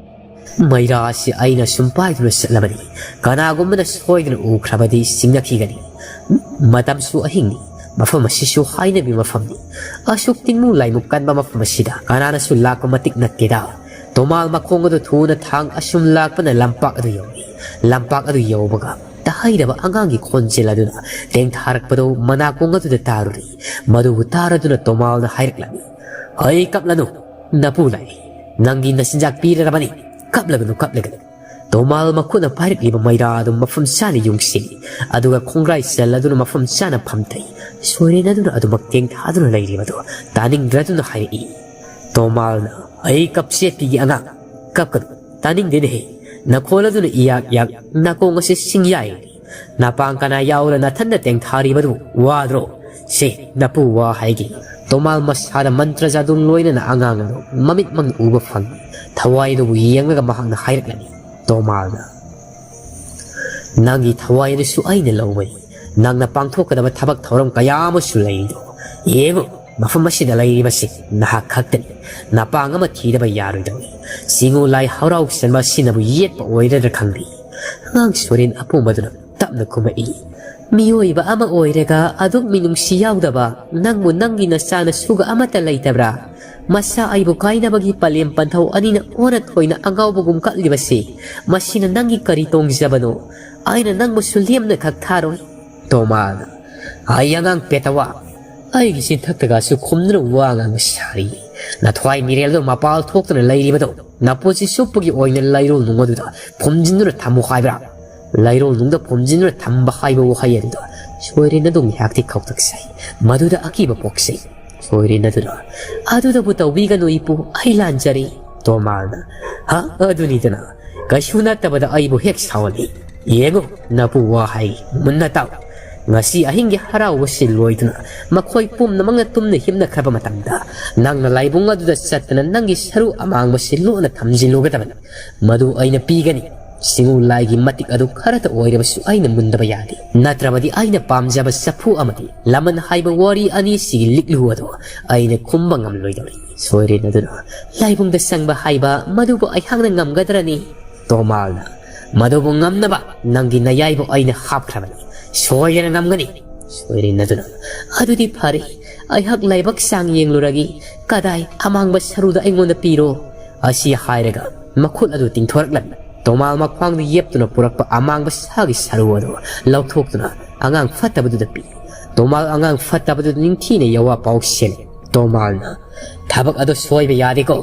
"ꯃꯩꯔꯥ ꯑꯁꯤ ꯑꯩꯅ ꯁꯨꯝ ꯄꯥꯏꯗꯨꯅ ꯆꯠꯂꯕꯅꯤ꯫ ꯀꯅꯥꯒꯨꯝꯕꯅ ꯁꯣꯏꯗꯅ ꯎꯈ꯭ꯔꯕꯗꯤ ꯆꯤꯡꯅꯈꯤꯒꯅꯤ꯫ ꯃꯇꯝꯁꯨ ꯑꯍꯤꯡꯅꯤ꯫ ꯃꯐꯝ ꯑꯁꯤꯁꯨ ꯍꯥꯏꯅꯕꯤ ꯃꯐꯝꯅꯤ꯫ ꯑꯁꯨꯛ ꯇꯤꯡꯃꯨ ꯂꯥꯏꯃꯨ ꯀꯟꯕ ꯃꯐꯝ ꯑꯁꯤꯗ ꯀꯅꯥꯅꯁꯨ ꯂꯥꯛꯄ ꯃꯇꯤꯛ ꯅꯠꯇꯦꯗ"꯫ ꯇꯣꯃꯥꯜ ꯃꯈꯣꯡ ꯑꯗꯨ ꯊꯨꯅ ꯊꯥꯡ ꯑꯁꯨꯝ ꯂꯥꯛꯄꯅ ꯂꯝꯄꯥꯛ ꯑꯗꯨ ꯌꯧꯏ꯫ ꯂꯝꯄꯥꯛ ꯑꯗꯨ ꯌꯧꯕꯒ ꯇꯍꯩꯔꯕ ꯑꯉꯥꯡꯒꯤ ꯈꯣꯟꯖꯦꯜ ꯑꯗꯨꯅ ꯇꯦꯡꯊꯥꯔꯛꯄꯗꯨ ꯃꯅꯥꯀꯣꯡ ꯑꯗꯨꯗ ꯇꯥꯔꯨꯔꯤ꯫ ꯃꯗꯨꯕꯨ ꯇꯥꯔꯗꯨꯅ ꯇꯣꯃꯥꯜꯅ ꯍꯥꯏꯔꯛꯂꯝꯃꯤ, "ꯑꯩ ꯀꯞꯂꯅꯨ, ꯅꯄꯨ ꯂꯥꯛꯏ꯫ ꯅꯪꯒꯤ ꯅꯆꯤꯟꯖꯥꯛ ꯄꯤꯔꯔꯕꯅꯤ꯫ ꯀꯞꯂꯒꯅꯨ, ꯀꯞꯂꯒꯅꯨ"꯫ ꯇꯣꯃꯥꯜ ꯃꯈꯨꯠꯅ ꯄꯥꯏꯔꯛꯂꯤꯕ ꯃꯩꯔꯥ ꯑꯗꯨ ꯃꯐꯝ ꯆꯥꯅ ꯌꯨꯡꯁꯤꯜꯂꯤ, ꯑꯗꯨꯒ ꯈꯣꯡꯒ꯭ꯔꯥꯏ ꯆꯜꯂꯗꯨꯅ ꯃꯐꯝ ꯆꯥꯅ ꯐꯝꯊꯩ꯫ ꯁꯣꯏꯔꯦꯟ ꯑꯗꯨꯅ ꯑꯗꯨꯃꯛ ꯇꯦꯡꯊꯥꯗꯨꯅ ꯂꯩꯔꯤꯕꯗꯨ ꯇꯥꯅꯤꯡꯗ꯭ꯔꯗꯨꯅ ꯍꯥꯏꯔꯛꯏ꯫ ꯇꯣꯃꯥꯜꯅ, "ꯑꯩ ꯀꯞ ꯆꯦꯠꯄꯤꯒꯤ ꯑꯉꯥꯡ, ꯀꯞꯀꯅꯨ, ꯇꯥꯅꯤꯡꯗꯦꯅꯦꯍꯦ꯫ ꯅꯈꯣꯜ ꯑꯗꯨꯅ ꯏꯌꯥꯛ ꯏꯌꯥꯛ ꯅꯥꯀꯣꯡ ꯑꯁꯤ ꯁꯤꯡꯌꯥꯏ꯫ ꯅꯄꯥꯡ ꯀꯅꯥ ꯌꯥꯎꯔ ꯅꯊꯟꯗ ꯇꯦꯡꯊꯥꯔꯤꯕꯗꯨ ꯋꯥꯗ꯭ꯔꯣ?" "ꯁꯦ, ꯅꯄꯨ ꯋꯥ ꯍꯥꯏꯒꯦ꯫" ꯇꯣꯃꯥꯜ ꯃꯁꯥꯗ ꯃꯟꯇ꯭ꯔ ꯖꯥꯗꯨ ꯂꯣꯏꯅꯅ ꯑꯉꯥꯡ ꯑꯗꯨ ꯃꯃꯤꯠꯃꯛꯅ ꯎꯕ ꯐꯪꯏ꯫ ꯊꯋꯥꯏ ꯑꯗꯨꯕꯨ ꯌꯦꯡꯂꯒ ꯃꯍꯥꯛꯅ ꯍꯥꯏꯔꯛꯂꯅꯤ꯫ ꯇꯣꯃꯥꯜꯅ, "ꯅꯪꯒꯤ ꯊꯋꯥꯏ ꯑꯗꯨꯁꯨ ꯑꯩꯅ ꯂꯧꯕꯅꯤ꯫ ꯅꯪꯅ ꯄꯥꯡꯊꯣꯛꯀꯗꯕ ꯊꯕꯛ ꯊꯧꯔꯝ ꯀꯌꯥ ꯑꯃꯁꯨ ꯂꯩꯔꯤꯗꯣ ꯌꯦꯡꯉꯨ꯫ ꯃꯐꯝ ꯑꯁꯤꯗ ꯂꯩꯔꯤꯕꯁꯤ ꯅꯍꯥꯛ ꯈꯛꯇꯅꯤ꯫ ꯅꯄꯥꯡ ꯑꯃ ꯊꯤꯗꯕ ꯌꯥꯔꯣꯏꯗꯧꯔꯤ꯫ ꯆꯤꯉꯨ ꯂꯥꯏ ꯍꯔꯥꯎ ꯆꯟꯕ ꯑꯁꯤꯅꯕꯨ ꯌꯦꯠꯄ ꯑꯣꯏꯔꯗ꯭ꯔꯥ ꯈꯪꯗꯦ꯫" ꯑꯉꯥꯡ ꯁꯣꯔꯦꯟ ꯑꯄꯣꯝꯕꯗꯨꯅ ꯇꯞꯅ ꯈꯨꯝꯃꯛꯏ꯫ "ꯃꯤꯑꯣꯏꯕ ꯑꯃ ꯑꯣꯏꯔꯒ ꯑꯗꯨꯛ ꯃꯤꯅꯨꯡꯁꯤ ꯌꯥꯎꯗꯕ ꯅꯪꯕꯨ ꯅꯪꯒꯤ ꯅꯆꯥ ꯅꯁꯨꯒ ꯑꯃꯠꯇ ꯂꯩꯇꯕ꯭ꯔꯥ? ꯃꯆꯥ ꯑꯩꯕꯨ ꯀꯥꯏꯅꯕꯒꯤ ꯄꯂꯦꯝ ꯄꯟꯊꯧ ꯑꯅꯤꯅ ꯑꯣꯟꯅ ꯊꯣꯏꯅ ꯑꯉꯥꯎꯕꯒꯨꯝ ꯀꯠꯂꯤꯕꯁꯤ, ꯃꯁꯤꯅ ꯅꯪꯒꯤ ꯀꯔꯤ ꯇꯣꯡꯖꯕꯅꯣ? ꯑꯩꯅ ꯅꯪꯕꯨꯁꯨ ꯂꯦꯝꯅ ꯈꯛ ꯊꯥꯔꯣꯏ꯫" ꯇꯣꯃꯥꯅ, "ꯑꯩ ꯑꯉꯥꯡ ꯄꯦꯇꯋꯥ, ꯑꯩꯒꯤ ꯆꯤꯟꯊꯛꯇꯒꯁꯨ ꯈꯨꯝꯗꯨꯅ ꯋꯥ ꯉꯥꯡꯕ ꯁꯥꯔꯤ꯫ ꯅꯊ꯭ꯋꯥꯏ ꯃꯤꯔꯦꯜꯗꯣ ꯃꯄꯥꯜ ꯊꯣꯛꯇꯨꯅ ꯂꯩꯔꯤꯕꯗꯣ ꯅꯄꯨꯟꯁꯤ ꯆꯨꯞꯄꯒꯤ ꯑꯣꯏꯅ ꯂꯩꯔꯣꯜ ꯅꯨꯡ ꯑꯗꯨꯗ ꯐꯨꯝꯖꯤꯟꯗꯨꯅ ꯊꯝꯃꯨ ꯍꯥꯏꯕ꯭ꯔꯥ?" ꯂꯩꯔꯣꯜ ꯅꯨꯡꯗ ꯐꯨꯝꯖꯤꯟꯗꯨꯅ ꯊꯝꯕ ꯍꯥꯏꯕ ꯋꯥꯍꯩ ꯑꯗꯨꯗ ꯁꯣꯏꯔꯦꯟ ꯑꯗꯨ ꯉꯥꯏꯍꯥꯛꯇꯤ ꯈꯧꯇꯛ ꯆꯥꯏ꯫ ꯃꯗꯨꯗ ꯑꯀꯤꯕ ꯄꯣꯛꯆꯩ꯫ ꯁꯣꯏꯔꯦꯟ ꯑꯗꯨꯅ, "ꯑꯗꯨꯗꯕꯨ ꯇꯧꯕꯤꯒꯅꯨ ꯏꯄꯨ, ꯑꯩ ꯂꯥꯟꯖꯔꯦ꯫" ꯇꯣꯃꯥꯜꯅ, "ꯍꯥ? ꯑꯗꯨꯅꯤꯗꯅ, ꯀꯩꯁꯨ ꯅꯠꯇꯕꯗ ꯑꯩꯕꯨ ꯍꯦꯛ ꯁꯥꯎꯍꯜꯂꯤ꯫ ꯌꯦꯡꯉꯨ, ꯅꯄꯨ ꯋꯥ ꯍꯥꯏ, ꯃꯨꯟꯅ ꯇꯥꯎ꯫ ꯉꯁꯤ ꯑꯍꯤꯡꯒꯤ ꯍꯔꯥꯎꯕꯁꯤ ꯂꯣꯏꯗꯨꯅ ꯃꯈꯣꯏ ꯄꯨꯝꯅꯃꯛꯅ ꯇꯨꯝꯅ ꯍꯤꯞꯅꯈ꯭ꯔꯕ ꯃꯇꯝꯗ ꯅꯪꯅ ꯂꯥꯏꯕꯨꯡ ꯑꯗꯨꯗ ꯆꯠꯇꯨꯅ ꯅꯪꯒꯤ ꯁꯔꯨ ꯑꯃꯥꯡꯕꯁꯤ ꯂꯣꯟꯅ ꯊꯝꯖꯤꯜꯂꯨꯒꯗꯕꯅꯤ꯫ ꯃꯗꯨ ꯑꯩꯅ ꯄꯤꯒꯅꯤ꯫ ꯁꯤꯡꯎ ꯂꯥꯏꯒꯤ ꯃꯇꯤꯛ ꯑꯗꯨ ꯈꯔꯇ ꯑꯣꯏꯔꯕꯁꯨ ꯑꯩꯅ ꯃꯨꯟꯗꯕ ꯌꯥꯗꯦ꯫ ꯅꯠꯇ꯭ꯔꯕꯗꯤ ꯑꯩꯅ ꯄꯥꯝꯖꯕ ꯆꯐꯨ ꯑꯃꯗꯤ ꯂꯃꯟ ꯍꯥꯏꯕ ꯋꯥꯔꯤ ꯑꯅꯤꯁꯤꯒꯤ ꯂꯤꯛꯂꯨ ꯑꯗꯨ ꯑꯩꯅ ꯈꯨꯝꯕ ꯉꯝꯂꯣꯏꯗꯧꯔꯤ꯫" ꯁꯣꯏꯔꯦꯟ ꯑꯗꯨꯅ, "ꯂꯥꯏꯕꯨꯡꯗ ꯆꯪꯕ ꯍꯥꯏꯕ ꯃꯗꯨꯕꯨ ꯑꯩꯍꯥꯛꯅ ꯉꯝꯒꯗ꯭ꯔꯅꯤ?" ꯇꯣꯃꯥꯜꯅ, "ꯃꯗꯨꯕꯨ ꯉꯝꯅꯕ ꯅꯪꯒꯤ ꯅꯌꯥꯏꯕꯨ ꯑꯩꯅ ꯍꯥꯞꯈ꯭ꯔꯕꯅꯤ꯫ ꯁꯣꯏꯗꯅ ꯉꯝꯒꯅꯤ꯫" ꯁꯣꯏꯔꯦꯟ ꯑꯗꯨꯅ, "ꯑꯗꯨꯗꯤ ꯐꯔꯦ, ꯑꯩꯍꯥꯛ ꯂꯥꯏꯕꯛ ꯆꯥꯡ ꯌꯦꯡꯂꯨꯔꯒꯦ꯫ ꯀꯗꯥꯏ, ꯑꯃꯥꯡꯕ ꯁꯔꯨꯗ ꯑꯩꯉꯣꯟꯗ ꯄꯤꯔꯣ꯫" ꯑꯁꯤ ꯍꯥꯏꯔꯒ ꯃꯈꯨꯠ ꯑꯗꯨ ꯇꯤꯡꯊꯣꯔꯛꯂꯝꯃꯤ꯫ ꯇꯣꯃꯥꯜ ꯃꯈ꯭ꯋꯥꯡꯗ ꯌꯦꯞꯇꯨꯅ ꯄꯨꯔꯛꯄ ꯑꯃꯥꯡꯕ ꯁꯥꯒꯤ ꯁꯔꯨ ꯑꯗꯨ ꯂꯧꯊꯣꯛꯇꯨꯅ ꯑꯉꯥꯡ ꯐꯠꯇꯕꯗꯨꯗ ꯄꯤ꯫ ꯇꯣꯃꯥꯜ ꯑꯉꯥꯡ ꯐꯠꯇꯕꯗꯨꯗ ꯅꯤꯡꯊꯤꯅ ꯌꯋꯥ ꯄꯥꯎ ꯁꯦꯜꯂꯤ꯫ ꯇꯣꯃꯥꯜꯅ, "ꯊꯕꯛ ꯑꯗꯨ ꯁꯣꯏꯕ ꯌꯥꯗꯦꯀꯣ꯫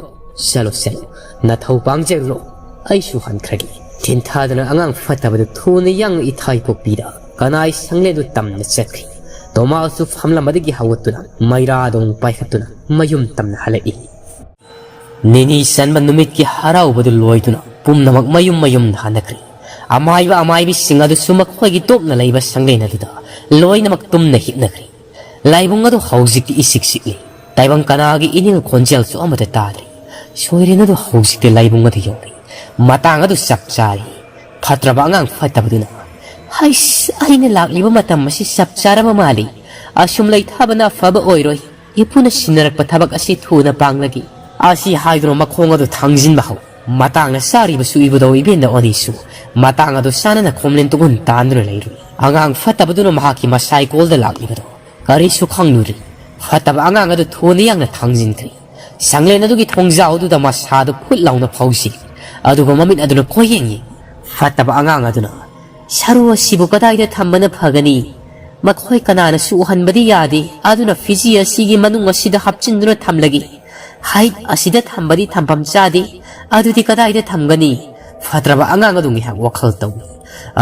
ꯆꯠꯂꯣ, ꯆꯠꯂꯣ꯫ ꯅꯊꯧ ꯄꯥꯡꯖꯔꯨꯔꯣ꯫ ꯑꯩꯁꯨ ꯍꯟꯈ꯭ꯔꯒꯦ꯫" ꯊꯤꯟꯊꯥꯗꯨꯅ ꯑꯉꯥꯡ ꯐꯠꯇꯕꯗꯨ ꯊꯨꯅ ꯌꯥꯡꯅ ꯏꯊꯥꯏ ꯄꯣꯛꯄꯤꯗ ꯀꯅꯥꯏ ꯁꯪꯂꯦꯟꯗꯨ ꯇꯝꯅ ꯆꯠꯈꯤ꯫ ꯇꯣꯃꯥꯜꯁꯨ ꯐꯝꯂꯝꯕꯗꯒꯤ ꯍꯧꯒꯠꯇꯨꯅ ꯃꯩꯔꯥꯗꯣꯡ ꯄꯥꯏꯈꯠꯇꯨꯅ ꯃꯌꯨꯝ ꯇꯝꯅ ꯍꯜꯂꯛꯏ꯫ ꯅꯤꯅꯤ ꯆꯟꯕ ꯅꯨꯃꯤꯠꯀꯤ ꯍꯔꯥꯎꯕꯗꯨ ꯂꯣꯏꯗꯨꯅ ꯄꯨꯝꯅꯃꯛ ꯃꯌꯨꯝ ꯃꯌꯨꯝꯗ ꯍꯟꯅꯈ꯭ꯔꯦ꯫ ꯑꯃꯥꯏꯕ ꯑꯃꯥꯏꯕꯤꯁꯤꯡ ꯑꯗꯨꯁꯨ ꯃꯈꯣꯏꯒꯤ ꯇꯣꯞꯅ ꯂꯩꯕ ꯁꯪꯂꯦꯟ ꯑꯗꯨꯗ ꯂꯣꯏꯅꯃꯛ ꯇꯨꯝꯅ ꯍꯤꯞꯅꯈ꯭ꯔꯦ꯫ ꯂꯥꯏꯕꯨꯡ ꯑꯗꯨ ꯍꯧꯖꯤꯛꯇꯤ ꯏꯁꯤꯛ ꯁꯤꯛꯂꯤ꯫ ꯇꯥꯏꯕꯪ ꯀꯅꯥꯒꯤ ꯏꯅꯤꯜ ꯈꯣꯟꯖꯦꯜꯁꯨ ꯑꯃꯠꯇ ꯇꯥꯗ꯭ꯔꯦ꯫ ꯁꯣꯏꯔꯦꯟ ꯑꯗꯨ ꯍꯧꯖꯤꯛꯇꯤ ꯂꯥꯏꯕꯨꯡ ꯑꯗꯨ ꯌꯧꯔꯦ꯫ ꯃꯇꯥꯡ ꯑꯗꯨ ꯆꯞ ꯆꯥꯔꯦ꯫ ꯐꯠꯇ꯭ꯔꯕ ꯑꯉꯥꯡ ꯐꯠꯇꯕꯗꯨꯅ, "ꯍꯩꯁ, ꯑꯩꯅ ꯂꯥꯛꯂꯤꯕ ꯃꯇꯝ ꯑꯁꯤ ꯆꯞ ꯆꯥꯔꯕ ꯃꯥꯜꯂꯤ꯫ ꯑꯁꯨꯝ ꯂꯩꯊꯥꯕꯅ ꯑꯐꯕ ꯑꯣꯏꯔꯣꯏ꯫ ꯏꯄꯨꯅ ꯁꯤꯟꯅꯔꯛꯄ ꯊꯕꯛ ꯑꯁꯤ ꯊꯨꯅ ꯄꯥꯡꯂꯒꯦ"꯫ ꯑꯁꯤ ꯍꯥꯏꯗꯨꯅ ꯃꯈꯣꯡ ꯑꯗꯨ ꯊꯥꯡꯖꯤꯟꯕ ꯍꯧꯏ꯫ ꯃꯇꯥꯡꯅ ꯆꯥꯔꯤꯕꯁꯨ ꯏꯕꯨꯙꯧ ꯏꯕꯦꯟꯗ ꯑꯅꯤꯁꯨ ꯃꯇꯥꯡ ꯑꯗꯨ ꯆꯥꯅꯅ ꯈꯣꯝꯂꯦꯟ ꯇꯨꯒꯨꯟ ꯇꯥꯟꯗꯨꯅ ꯂꯩꯔꯨꯏ꯫ ꯑꯉꯥꯡ ꯐꯠꯇꯕꯗꯨꯅ ꯃꯍꯥꯛꯀꯤ ꯃꯁꯥꯏꯀꯣꯜꯗ ꯂꯥꯛꯂꯤꯕꯗꯨ ꯀꯔꯤꯁꯨ ꯈꯪꯂꯨꯗ꯭ꯔꯤ꯫ ꯐꯠꯇꯕ ꯑꯉꯥꯡ ꯑꯗꯨ ꯊꯨꯅ ꯌꯥꯡꯅ ꯊꯥꯡꯖꯤꯟꯈ꯭ꯔꯦ꯫ ꯁꯪꯂꯦꯟ ꯑꯗꯨꯒꯤ ꯊꯣꯡꯖꯥꯎ ꯑꯗꯨꯗ ꯃꯁꯥꯗꯨ ꯐꯨꯠ ꯂꯥꯎꯅ ꯐꯥꯎꯖꯤ꯫ ꯑꯗꯨꯒ ꯃꯃꯤꯠ ꯑꯗꯨꯅ ꯀꯣꯏꯌꯦꯡ ꯌꯦꯡ꯫ ꯐꯠꯇꯕ ꯑꯉꯥꯡ ꯑꯗꯨꯅ, "ꯁꯔꯨ ꯑꯁꯤꯕꯨ ꯀꯗꯥꯏꯗ ꯊꯝꯕꯅ ꯐꯒꯅꯤ? ꯃꯈꯣꯏ ꯀꯅꯥꯅꯁꯨ ꯎꯍꯟꯕꯗꯤ ꯌꯥꯗꯦ, ꯑꯗꯨꯅ ꯐꯤꯖꯤ ꯑꯁꯤꯒꯤ ꯃꯅꯨꯡ ꯑꯁꯤꯗ ꯍꯥꯞꯆꯤꯟꯗꯨꯅ ꯊꯝꯂꯒꯦ꯫ ꯍꯥꯏꯠ ꯑꯁꯤꯗ ꯊꯝꯕꯗꯤ ꯊꯝꯐꯝ ꯆꯥꯗꯦ, ꯑꯗꯨꯗꯤ ꯀꯗꯥꯏꯗ ꯊꯝꯒꯅꯤ?" ꯐꯠꯇ꯭ꯔꯕ ꯑꯉꯥꯡ ꯑꯗꯨ ꯉꯥꯏꯍꯥꯛ ꯋꯥꯈꯜ ꯇꯧꯏ꯫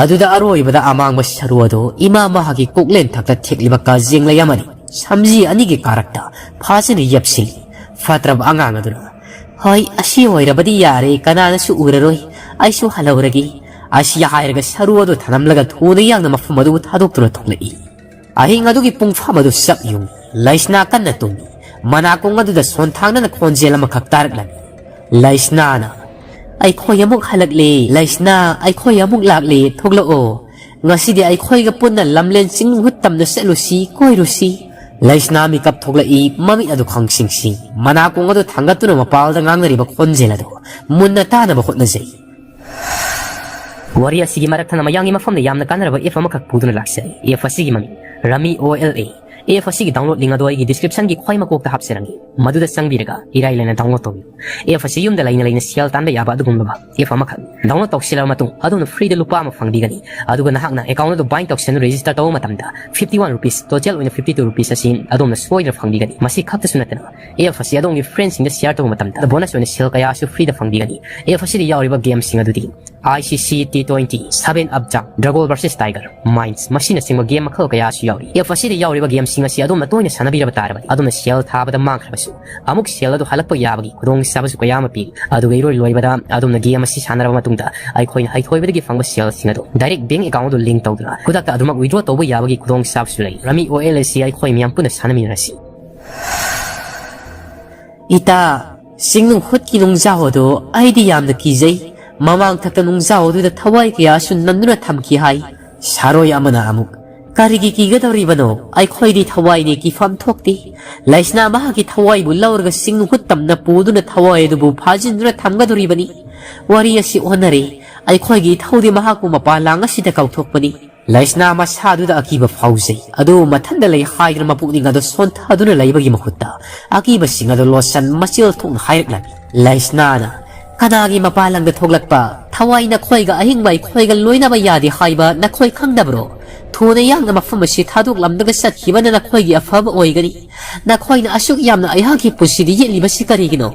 ꯑꯗꯨꯗ ꯑꯔꯣꯏꯕꯗ ꯑꯃꯥꯡꯕ ꯁꯔꯨ ꯑꯗꯨ ꯏꯃꯥ ꯃꯍꯥꯛꯀꯤ ꯀꯣꯛꯂꯦꯟ ꯊꯛꯇ ꯊꯦꯛꯂꯤꯕ ꯀꯥꯖꯦꯡ ꯂꯩ ꯑꯃꯅꯤ꯫ ꯁꯝꯖꯤ ꯑꯅꯤꯒꯤ ꯀꯥꯔꯛꯇ ꯐꯥꯖꯅ ꯌꯦꯞꯁꯤꯜꯂꯤ꯫ ꯐꯠꯇ꯭ꯔꯕ ꯑꯉꯥꯡ ꯑꯗꯨꯅ, "ꯍꯣꯏ, ꯑꯁꯤ ꯑꯣꯏꯔꯕꯗꯤ ꯌꯥꯔꯦ, ꯀꯅꯥꯅꯁꯨ ꯎꯔꯔꯣꯏ, ꯑꯩꯁꯨ ꯍꯜꯍꯧꯔꯒꯦ"꯫ ꯑꯁꯤ ꯍꯥꯏꯔꯒ ꯁꯔꯨ ꯑꯗꯨ ꯊꯅꯝꯂꯒ ꯊꯨꯅ ꯌꯥꯡꯅ ꯃꯐꯝ ꯑꯗꯨꯕꯨ ꯊꯥꯗꯣꯛꯇꯨꯅ ꯊꯣꯛꯂꯛꯏ꯫ ꯑꯍꯤꯡ ꯑꯗꯨꯒꯤ ꯄꯨꯡꯐꯝ ꯑꯗꯨ ꯆꯞ ꯌꯨꯡꯏ꯫ ꯂꯩꯁꯅꯥ ꯀꯟꯅ ꯇꯨꯝꯃꯤ꯫ ꯃꯅꯥꯀꯣꯡ ꯑꯗꯨꯗ ꯁꯣꯟꯊꯥꯡꯅꯅ ꯈꯣꯟꯖꯦꯜ ꯑꯃꯈꯛ ꯇꯥꯔꯛꯂꯝꯃꯤ꯫ ꯂꯩꯁꯅꯥꯅ, "ꯑꯩꯈꯣꯏ ꯑꯃꯨꯛ ꯍꯜꯂꯛꯂꯦ, ꯂꯩꯁꯅꯥ, ꯑꯩꯈꯣꯏ ꯑꯃꯨꯛ ꯂꯥꯛꯂꯦ, ꯊꯣꯛꯂꯛꯑꯣ꯫ ꯉꯁꯤꯗꯤ ꯑꯩꯈꯣꯏꯒ ꯄꯨꯟꯅ ꯂꯝꯂꯦꯟ ꯆꯤꯡ ꯃꯍꯨꯠ ꯇꯝꯅ ꯆꯠꯂꯨꯁꯤ, ꯀꯣꯏꯔꯨꯁꯤ"꯫ ꯂꯩꯁꯅꯥ ꯃꯤꯀꯞ ꯊꯣꯛꯂꯛꯏ, ꯃꯃꯤꯠ ꯑꯗꯨ ꯈꯪꯁꯤꯡ ꯁꯤꯡ꯫ ꯃꯅꯥꯀꯣꯡ ꯑꯗꯨ ꯊꯥꯡꯒꯠꯇꯨꯅ ꯃꯄꯥꯜꯗ ꯉꯥꯡꯅꯔꯤꯕ ꯈꯣꯟꯖꯦꯜ ꯑꯗꯨ ꯃꯨꯟꯅ ꯇꯥꯅꯕ ꯍꯣꯠꯅꯖꯩ꯫ ꯋꯥꯔꯤ ꯑꯁꯤꯒꯤ ꯃꯔꯛ ꯊꯠꯅ ꯃꯌꯥꯝꯒꯤ ꯃꯐꯝꯗ ꯌꯥꯝꯅ ꯀꯥꯟꯅꯔꯕ app ꯑꯃꯈꯛ ꯄꯨꯗꯨꯅ ꯂꯥꯛꯆꯔꯤ꯫ App ꯑꯁꯤꯒꯤ ꯃꯃꯤꯡ Rummy ꯑꯣ ꯑꯦꯜ ꯑꯦ꯫ App ꯑꯁꯤꯒꯤ download link ꯑꯗꯨ ꯑꯩꯒꯤ descriptionꯒꯤ ꯈ꯭ꯋꯥꯏ ꯃꯀꯣꯛꯇ ꯍꯥꯞꯆꯔꯝꯒꯦ꯫ ꯃꯗꯨꯗ ꯆꯪꯕꯤꯔꯒ ꯏꯔꯥꯏ ꯂꯥꯏꯅ download ꯇꯧꯕꯤꯌꯨ꯫ App ꯑꯁꯤ ꯌꯨꯝꯗ ꯂꯩꯅ ꯂꯩꯅ ꯁꯦꯜ ꯇꯥꯟꯕ ꯌꯥꯕ ꯑꯗꯨꯒꯨꯝꯂꯕ app ꯑꯃꯈꯛꯅꯤ꯫ Download ꯇꯧꯁꯤꯜꯂꯕ ꯃꯇꯨꯡ ꯑꯗꯣꯝꯅ freeꯗ ꯂꯨꯄꯥ ꯑꯃ ꯐꯪꯕꯤꯒꯅꯤ꯫ ꯑꯗꯨꯒ ꯅꯍꯥꯛꯅ account ꯑꯗꯨ bind ꯇꯧꯁꯤꯟꯗꯨꯅ register ꯇꯧꯕ ꯃꯇꯝꯗ fifty one rupees, total ꯑꯣꯏꯅ fifty two rupees ꯑꯁꯤ ꯑꯗꯣꯝꯅ ꯁꯣꯏꯗꯅ ꯐꯪꯕꯤꯒꯅꯤ꯫ ꯃꯁꯤ ꯈꯛꯇꯁꯨ ꯅꯠꯇꯅ, app ꯑꯁꯤ ꯑꯗꯣꯝꯒꯤ friendꯁꯤꯡꯗ share ꯇꯧꯕ ꯃꯇꯝꯗ bonus ꯑꯣꯏꯅ ꯁꯦꯜ ꯀꯌꯥꯁꯨ freeꯗ ꯐꯪꯕꯤꯒꯅꯤ꯫ App ꯑꯁꯤꯗ ꯌꯥꯎꯔꯤꯕ gameꯁꯤꯡ ꯑꯗꯨꯗꯤ I C C T twenty, Seven Up Jump, Dragon versus Tiger, Mines, ꯃꯁꯤꯅꯆꯤꯡꯕ ꯒꯦꯝ ꯃꯈꯜ ꯀꯌꯥꯁꯨ ꯌꯥꯎꯔꯤ꯫ ꯑꯦꯞ ꯑꯁꯤꯗ ꯌꯥꯎꯔꯤꯕ ꯒꯦꯝꯁꯤꯡ ꯑꯁꯤ ꯑꯗꯣꯝꯅ ꯇꯣꯏꯅ ꯁꯥꯟꯅꯕꯤꯔꯕ ꯇꯥꯔꯕꯗꯤ, ꯑꯗꯣꯝꯅ ꯁꯦꯜ ꯊꯥꯕꯗ ꯃꯥꯡꯈ꯭ꯔꯕꯁꯨ, ꯑꯃꯨꯛ ꯁꯦꯜ ꯑꯗꯨ ꯍꯜꯂꯛꯄ ꯌꯥꯕꯒꯤ ꯈꯨꯗꯣꯡꯆꯥꯕꯁꯨ ꯀꯌꯥ ꯑꯃ ꯄꯤꯔꯤ꯫ ꯑꯗꯨꯒ ꯏꯔꯣꯏ ꯂꯣꯏꯕꯗ, ꯑꯗꯣꯝꯅ ꯒꯦꯝ ꯑꯁꯤ ꯁꯥꯟꯅꯔꯕ ꯃꯇꯨꯡꯗ, ꯑꯩꯈꯣꯏꯅ ꯍꯩꯊꯣꯏꯕꯗꯒꯤ ꯐꯪꯕ ꯁꯦꯜꯁꯤꯡ ꯑꯗꯨ direct bank account ꯑꯗꯨ link ꯇꯧꯗꯨꯅ ꯈꯨꯗꯛꯇ ꯑꯗꯨꯃꯛ withdraw ꯇꯧꯕ ꯌꯥꯕꯒꯤ ꯈꯨꯗꯣꯡꯆꯥꯕꯁꯨ ꯂꯩ꯫ Rummy O L ꯑꯁꯤ ꯑꯩꯈꯣꯏ ꯃꯌꯥꯝ ꯄꯨꯟꯅ ꯁꯥꯟꯅꯃꯤꯟꯅꯔꯁꯤ꯫ ꯏꯇꯥ, ꯁꯤꯡꯅꯨꯡ ꯍꯨꯠꯀꯤ ꯅꯨꯡꯖꯥꯎ ꯑꯗꯨ ꯑꯩꯗꯤ ꯌꯥꯝꯅ ꯀꯤꯖꯩ꯫ ꯃꯃꯥꯡ ꯊꯛꯇ ꯅꯨꯡꯖꯥꯎ ꯑꯗꯨꯗ ꯊꯋꯥꯏ ꯀꯌꯥꯁꯨ ꯅꯝꯗꯨꯅ ꯊꯝꯈꯤ ꯍꯥꯏ꯫ ꯁꯥꯔꯣꯏ ꯑꯃꯅ ꯑꯃꯨꯛ, "ꯀꯔꯤꯒꯤ ꯀꯤꯒꯗꯧꯔꯤꯕꯅꯣ? ꯑꯩꯈꯣꯏꯗꯤ ꯊꯋꯥꯏꯅꯦ, ꯀꯤꯐꯝ ꯊꯣꯛꯇꯦ꯫ ꯂꯩꯁꯅꯥ ꯃꯍꯥꯛꯀꯤ ꯊꯋꯥꯏꯕꯨ ꯂꯧꯔꯒ ꯁꯤꯡꯅꯨꯡ ꯍꯨꯠ ꯇꯝꯅ ꯄꯨꯗꯨꯅ ꯊꯋꯥꯏ ꯑꯗꯨꯕꯨ ꯐꯥꯖꯤꯟꯗꯨꯅ ꯊꯝꯒꯗꯧꯔꯤꯕꯅꯤ꯫ ꯋꯥꯔꯤ ꯑꯁꯤ ꯑꯣꯟꯅꯔꯦ꯫ ꯑꯩꯈꯣꯏꯒꯤ ꯏꯊꯧꯗꯤ ꯃꯍꯥꯛꯄꯨ ꯃꯄꯥꯟ ꯂꯥꯡ ꯑꯁꯤꯗ ꯀꯥꯎꯊꯣꯛꯄꯅꯤ꯫" ꯂꯩꯁꯅꯥ ꯃꯁꯥꯗꯨꯗ ꯑꯀꯤꯕ ꯐꯥꯎꯖꯩ꯫ ꯑꯗꯨꯕꯨ ꯃꯊꯟꯗ ꯂꯩ ꯍꯥꯏꯗꯨꯅ ꯃꯄꯨꯛꯅꯤꯡ ꯑꯗꯨ ꯁꯣꯟꯊꯗꯨꯅ ꯂꯩꯕꯒꯤ ꯃꯍꯨꯠꯇ, ꯑꯀꯤꯕꯁꯤꯡ ꯑꯗꯨ ꯂꯣꯠꯁꯟ ꯃꯆꯤꯜ ꯊꯣꯛꯅ ꯍꯥꯏꯔꯛꯂꯝꯃꯤ꯫ ꯂꯩꯁꯅꯥꯅ, "ꯀꯅꯥꯒꯤ ꯃꯄꯥꯟ ꯂꯝꯗ ꯊꯣꯛꯂꯛꯄ? ꯊꯋꯥꯏ ꯅꯈꯣꯏꯒ ꯑꯍꯤꯡꯕ ꯑꯩꯈꯣꯏꯒ ꯂꯣꯏꯅꯕ ꯌꯥꯗꯦ ꯍꯥꯏꯕ ꯅꯈꯣꯏ ꯈꯪꯗꯕ꯭ꯔꯣ? ꯊꯨꯅ ꯌꯥꯡꯅ ꯃꯐꯝ ꯑꯁꯤ ꯊꯥꯗꯣꯛꯂꯝꯂꯒ ꯆꯠꯈꯤꯕꯅ ꯅꯈꯣꯏꯒꯤ ꯑꯐꯕ ꯑꯣꯏꯒꯅꯤ꯫ ꯅꯈꯣꯏꯅ ꯑꯁꯨꯛ ꯌꯥꯝꯅ ꯑꯩꯍꯥꯛꯀꯤ ꯄꯨꯟꯁꯤꯗ ꯌꯦꯠꯂꯤꯕꯁꯤ ꯀꯔꯤꯒꯤꯅꯣ?"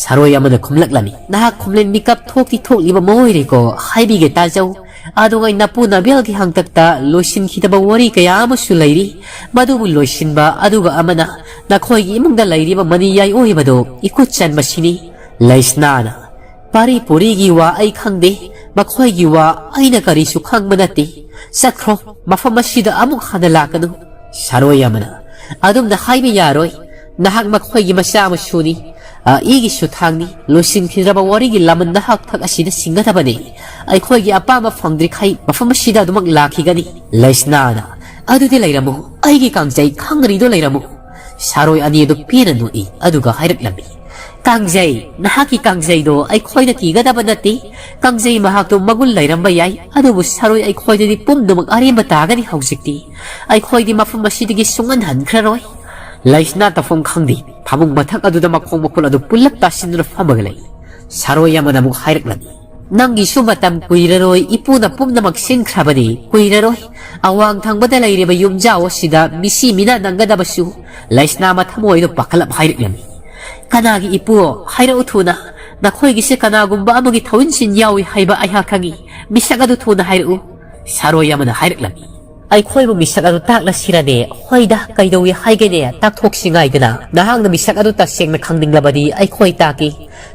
ꯁꯥꯔꯣꯏ ꯑꯃꯅ ꯈꯨꯝꯂꯛꯂꯝꯃꯤ, "ꯅꯍꯥꯛ ꯈꯨꯝꯂꯦꯟ ꯃꯤꯀꯞ ꯊꯣꯛꯇꯤ ꯊꯣꯛꯂꯤꯕ ꯃꯣꯏꯔꯦꯀꯣ, ꯍꯥꯏꯕꯤꯒꯦ ꯇꯥꯖꯧ꯫ ꯑꯗꯨꯒ ꯅꯄꯨ ꯅꯕꯦꯜꯒꯤ ꯍꯥꯡꯇꯛꯇ ꯂꯣꯏꯁꯤꯟꯈꯤꯗꯕ ꯋꯥꯔꯤ ꯀꯌꯥ ꯑꯃꯁꯨ ꯂꯩꯔꯤ꯫ ꯃꯗꯨꯕꯨ ꯂꯣꯏꯁꯤꯟꯕ, ꯑꯗꯨꯒ ꯑꯃꯅ ꯅꯈꯣꯏꯒꯤ ꯏꯃꯨꯡꯗ ꯂꯩꯔꯤꯕ ꯃꯅꯤ ꯌꯥꯏ ꯑꯣꯏꯕꯗꯣ ꯏꯈꯨꯠ ꯆꯟꯕꯁꯤꯅꯤ꯫" ꯂꯩꯁꯅꯥꯅ, "ꯄꯥꯔꯤ ꯄꯨꯔꯤꯒꯤ ꯋꯥ ꯑꯩ ꯈꯪꯗꯦ, ꯃꯈꯣꯏꯒꯤ ꯋꯥ ꯑꯩꯅ ꯀꯔꯤꯁꯨ ꯈꯪꯕ ꯅꯠꯇꯦ꯫ ꯆꯠꯈ꯭ꯔꯣ, ꯃꯐꯝ ꯑꯁꯤꯗ ꯑꯃꯨꯛ ꯍꯟꯅ ꯂꯥꯛꯀꯅꯨ꯫" ꯁꯥꯔꯣꯏ ꯑꯃꯅ, "ꯑꯗꯨꯝꯅ ꯍꯥꯏꯕ ꯌꯥꯔꯣꯏ꯫ ꯅꯍꯥꯛ ꯃꯈꯣꯏꯒꯤ ꯃꯆꯥ ꯃꯁꯨꯅꯤ꯫ ꯑ, ꯏꯒꯤ ꯁꯨꯊꯥꯡꯅꯤ꯫ ꯂꯣꯏꯁꯤꯟꯈꯤꯗ꯭ꯔꯕ ꯋꯥꯔꯤꯒꯤ ꯂꯃꯟ ꯅꯍꯥꯛ ꯊꯛ ꯑꯁꯤꯗ ꯁꯤꯡꯒꯗꯕꯅꯤ꯫ ꯑꯩꯈꯣꯏꯒꯤ ꯑꯄꯥꯝꯕ ꯐꯪꯗ꯭ꯔꯤꯈꯩ ꯃꯐꯝ ꯑꯁꯤꯗ ꯑꯗꯨꯃꯛ ꯂꯥꯛꯈꯤꯒꯅꯤ꯫" ꯂꯩꯁꯅꯥꯅ, "ꯑꯗꯨꯗꯤ ꯂꯩꯔꯝꯃꯨ, ꯑꯩꯒꯤ ꯀꯥꯡꯖꯩ ꯈꯪꯒꯅꯤꯗꯣ ꯂꯩꯔꯝꯃꯨ꯫" ꯁꯥꯔꯣꯏ ꯑꯅꯤ ꯑꯗꯨ ꯄꯦꯟꯅ ꯅꯣꯛꯏ, ꯑꯗꯨꯒ ꯍꯥꯏꯔꯛꯂꯝꯃꯤ, "ꯀꯥꯡꯖꯩ, ꯅꯍꯥꯛꯀꯤ ꯀꯥꯡꯖꯩꯗꯣ ꯑꯩꯈꯣꯏꯅ ꯀꯤꯒꯗꯕ ꯅꯠꯇꯦ꯫ ꯀꯥꯡꯖꯩ ꯃꯍꯥꯛꯇꯣ ꯃꯒꯨꯟ ꯂꯩꯔꯝꯕ ꯌꯥꯏ, ꯑꯗꯨꯕꯨ ꯁꯥꯔꯣꯏ ꯑꯩꯈꯣꯏꯗꯗꯤ ꯄꯨꯝꯅꯃꯛ ꯑꯔꯦꯝꯕ ꯇꯥꯒꯅꯤ ꯍꯧꯖꯤꯛꯇꯤ꯫ ꯑꯩꯈꯣꯏꯗꯤ ꯃꯐꯝ ꯑꯁꯤꯗꯒꯤ ꯁꯨꯡꯍꯟ ꯍꯟꯈ꯭ꯔꯔꯣꯏ꯫" ꯂꯩꯁꯅꯥ ꯇꯧꯐꯝ ꯈꯪꯗꯦ꯫ ꯐꯃꯨꯡ ꯃꯊꯛ ꯑꯗꯨꯗ ꯃꯈꯣꯡ ꯃꯈꯨꯠ ꯑꯗꯨ ꯄꯨꯜꯂꯞ ꯇꯥꯁꯤꯟꯗꯨꯅ ꯐꯝꯃꯒ ꯂꯩ꯫ ꯁꯥꯔꯣꯏ ꯑꯃꯅ ꯑꯃꯨꯛ ꯍꯥꯏꯔꯛꯂꯝꯃꯤ, "ꯅꯪꯒꯤꯁꯨ ꯃꯇꯝ ꯀꯨꯏꯔꯔꯣꯏ, ꯏꯄꯨꯅ ꯄꯨꯝꯅꯃꯛ ꯁꯤꯟꯈ꯭ꯔꯕꯅꯤ, ꯀꯨꯏꯔꯔꯣꯏ꯫ ꯑꯋꯥꯡ ꯊꯪꯕꯗ ꯂꯩꯔꯤꯕ ꯌꯨꯝꯖꯥꯎ ꯑꯁꯤꯗ ꯃꯤꯁꯤ ꯃꯤꯅꯥ ꯅꯪꯒꯗꯕꯁꯨ꯫" ꯂꯩꯁꯅꯥ ꯃꯊꯃꯣꯏꯗ ꯄꯥꯈꯠꯂꯞ ꯍꯥꯏꯔꯛꯂꯝꯃꯤ, "ꯀꯅꯥꯒꯤ ꯏꯄꯨ? ꯍꯥꯏꯔꯛꯎ ꯊꯨꯅ꯫ "ꯅꯈꯣꯏꯒꯤꯁꯦ ꯀꯅꯥꯒꯨꯝꯕ ꯑꯃꯒꯤ ꯊꯧꯏꯟꯁꯤꯟ ꯌꯥꯎꯏ ꯍꯥꯏꯕ ꯑꯩꯍꯥꯛ ꯈꯪꯏ꯫ ꯃꯤꯁꯛ ꯑꯗꯨ ꯊꯨꯅ ꯍꯥꯏꯔꯛꯎ", ꯁꯥꯔꯣꯏ ꯑꯃꯅ ꯍꯥꯏꯔꯛꯂꯝꯃꯤ꯫ "ꯑꯩꯈꯣꯏꯕꯨ ꯃꯤꯁꯛ ꯑꯗꯨ ꯇꯥꯛꯂꯁꯤꯔꯅꯦ? ꯍꯣꯏꯗ, ꯀꯩꯗꯧꯏ ꯍꯥꯏꯒꯦꯅꯦ? ꯇꯥꯛꯊꯣꯛꯁꯤ ꯉꯥꯏꯗꯅ꯫ ꯅꯍꯥꯛꯅ ꯃꯤꯁꯛ ꯑꯗꯨ ꯇꯁꯦꯡꯅ ꯈꯪꯅꯤꯡꯂꯕꯗꯤ ꯑꯩꯈꯣꯏ ꯇꯥꯛꯀꯦ꯫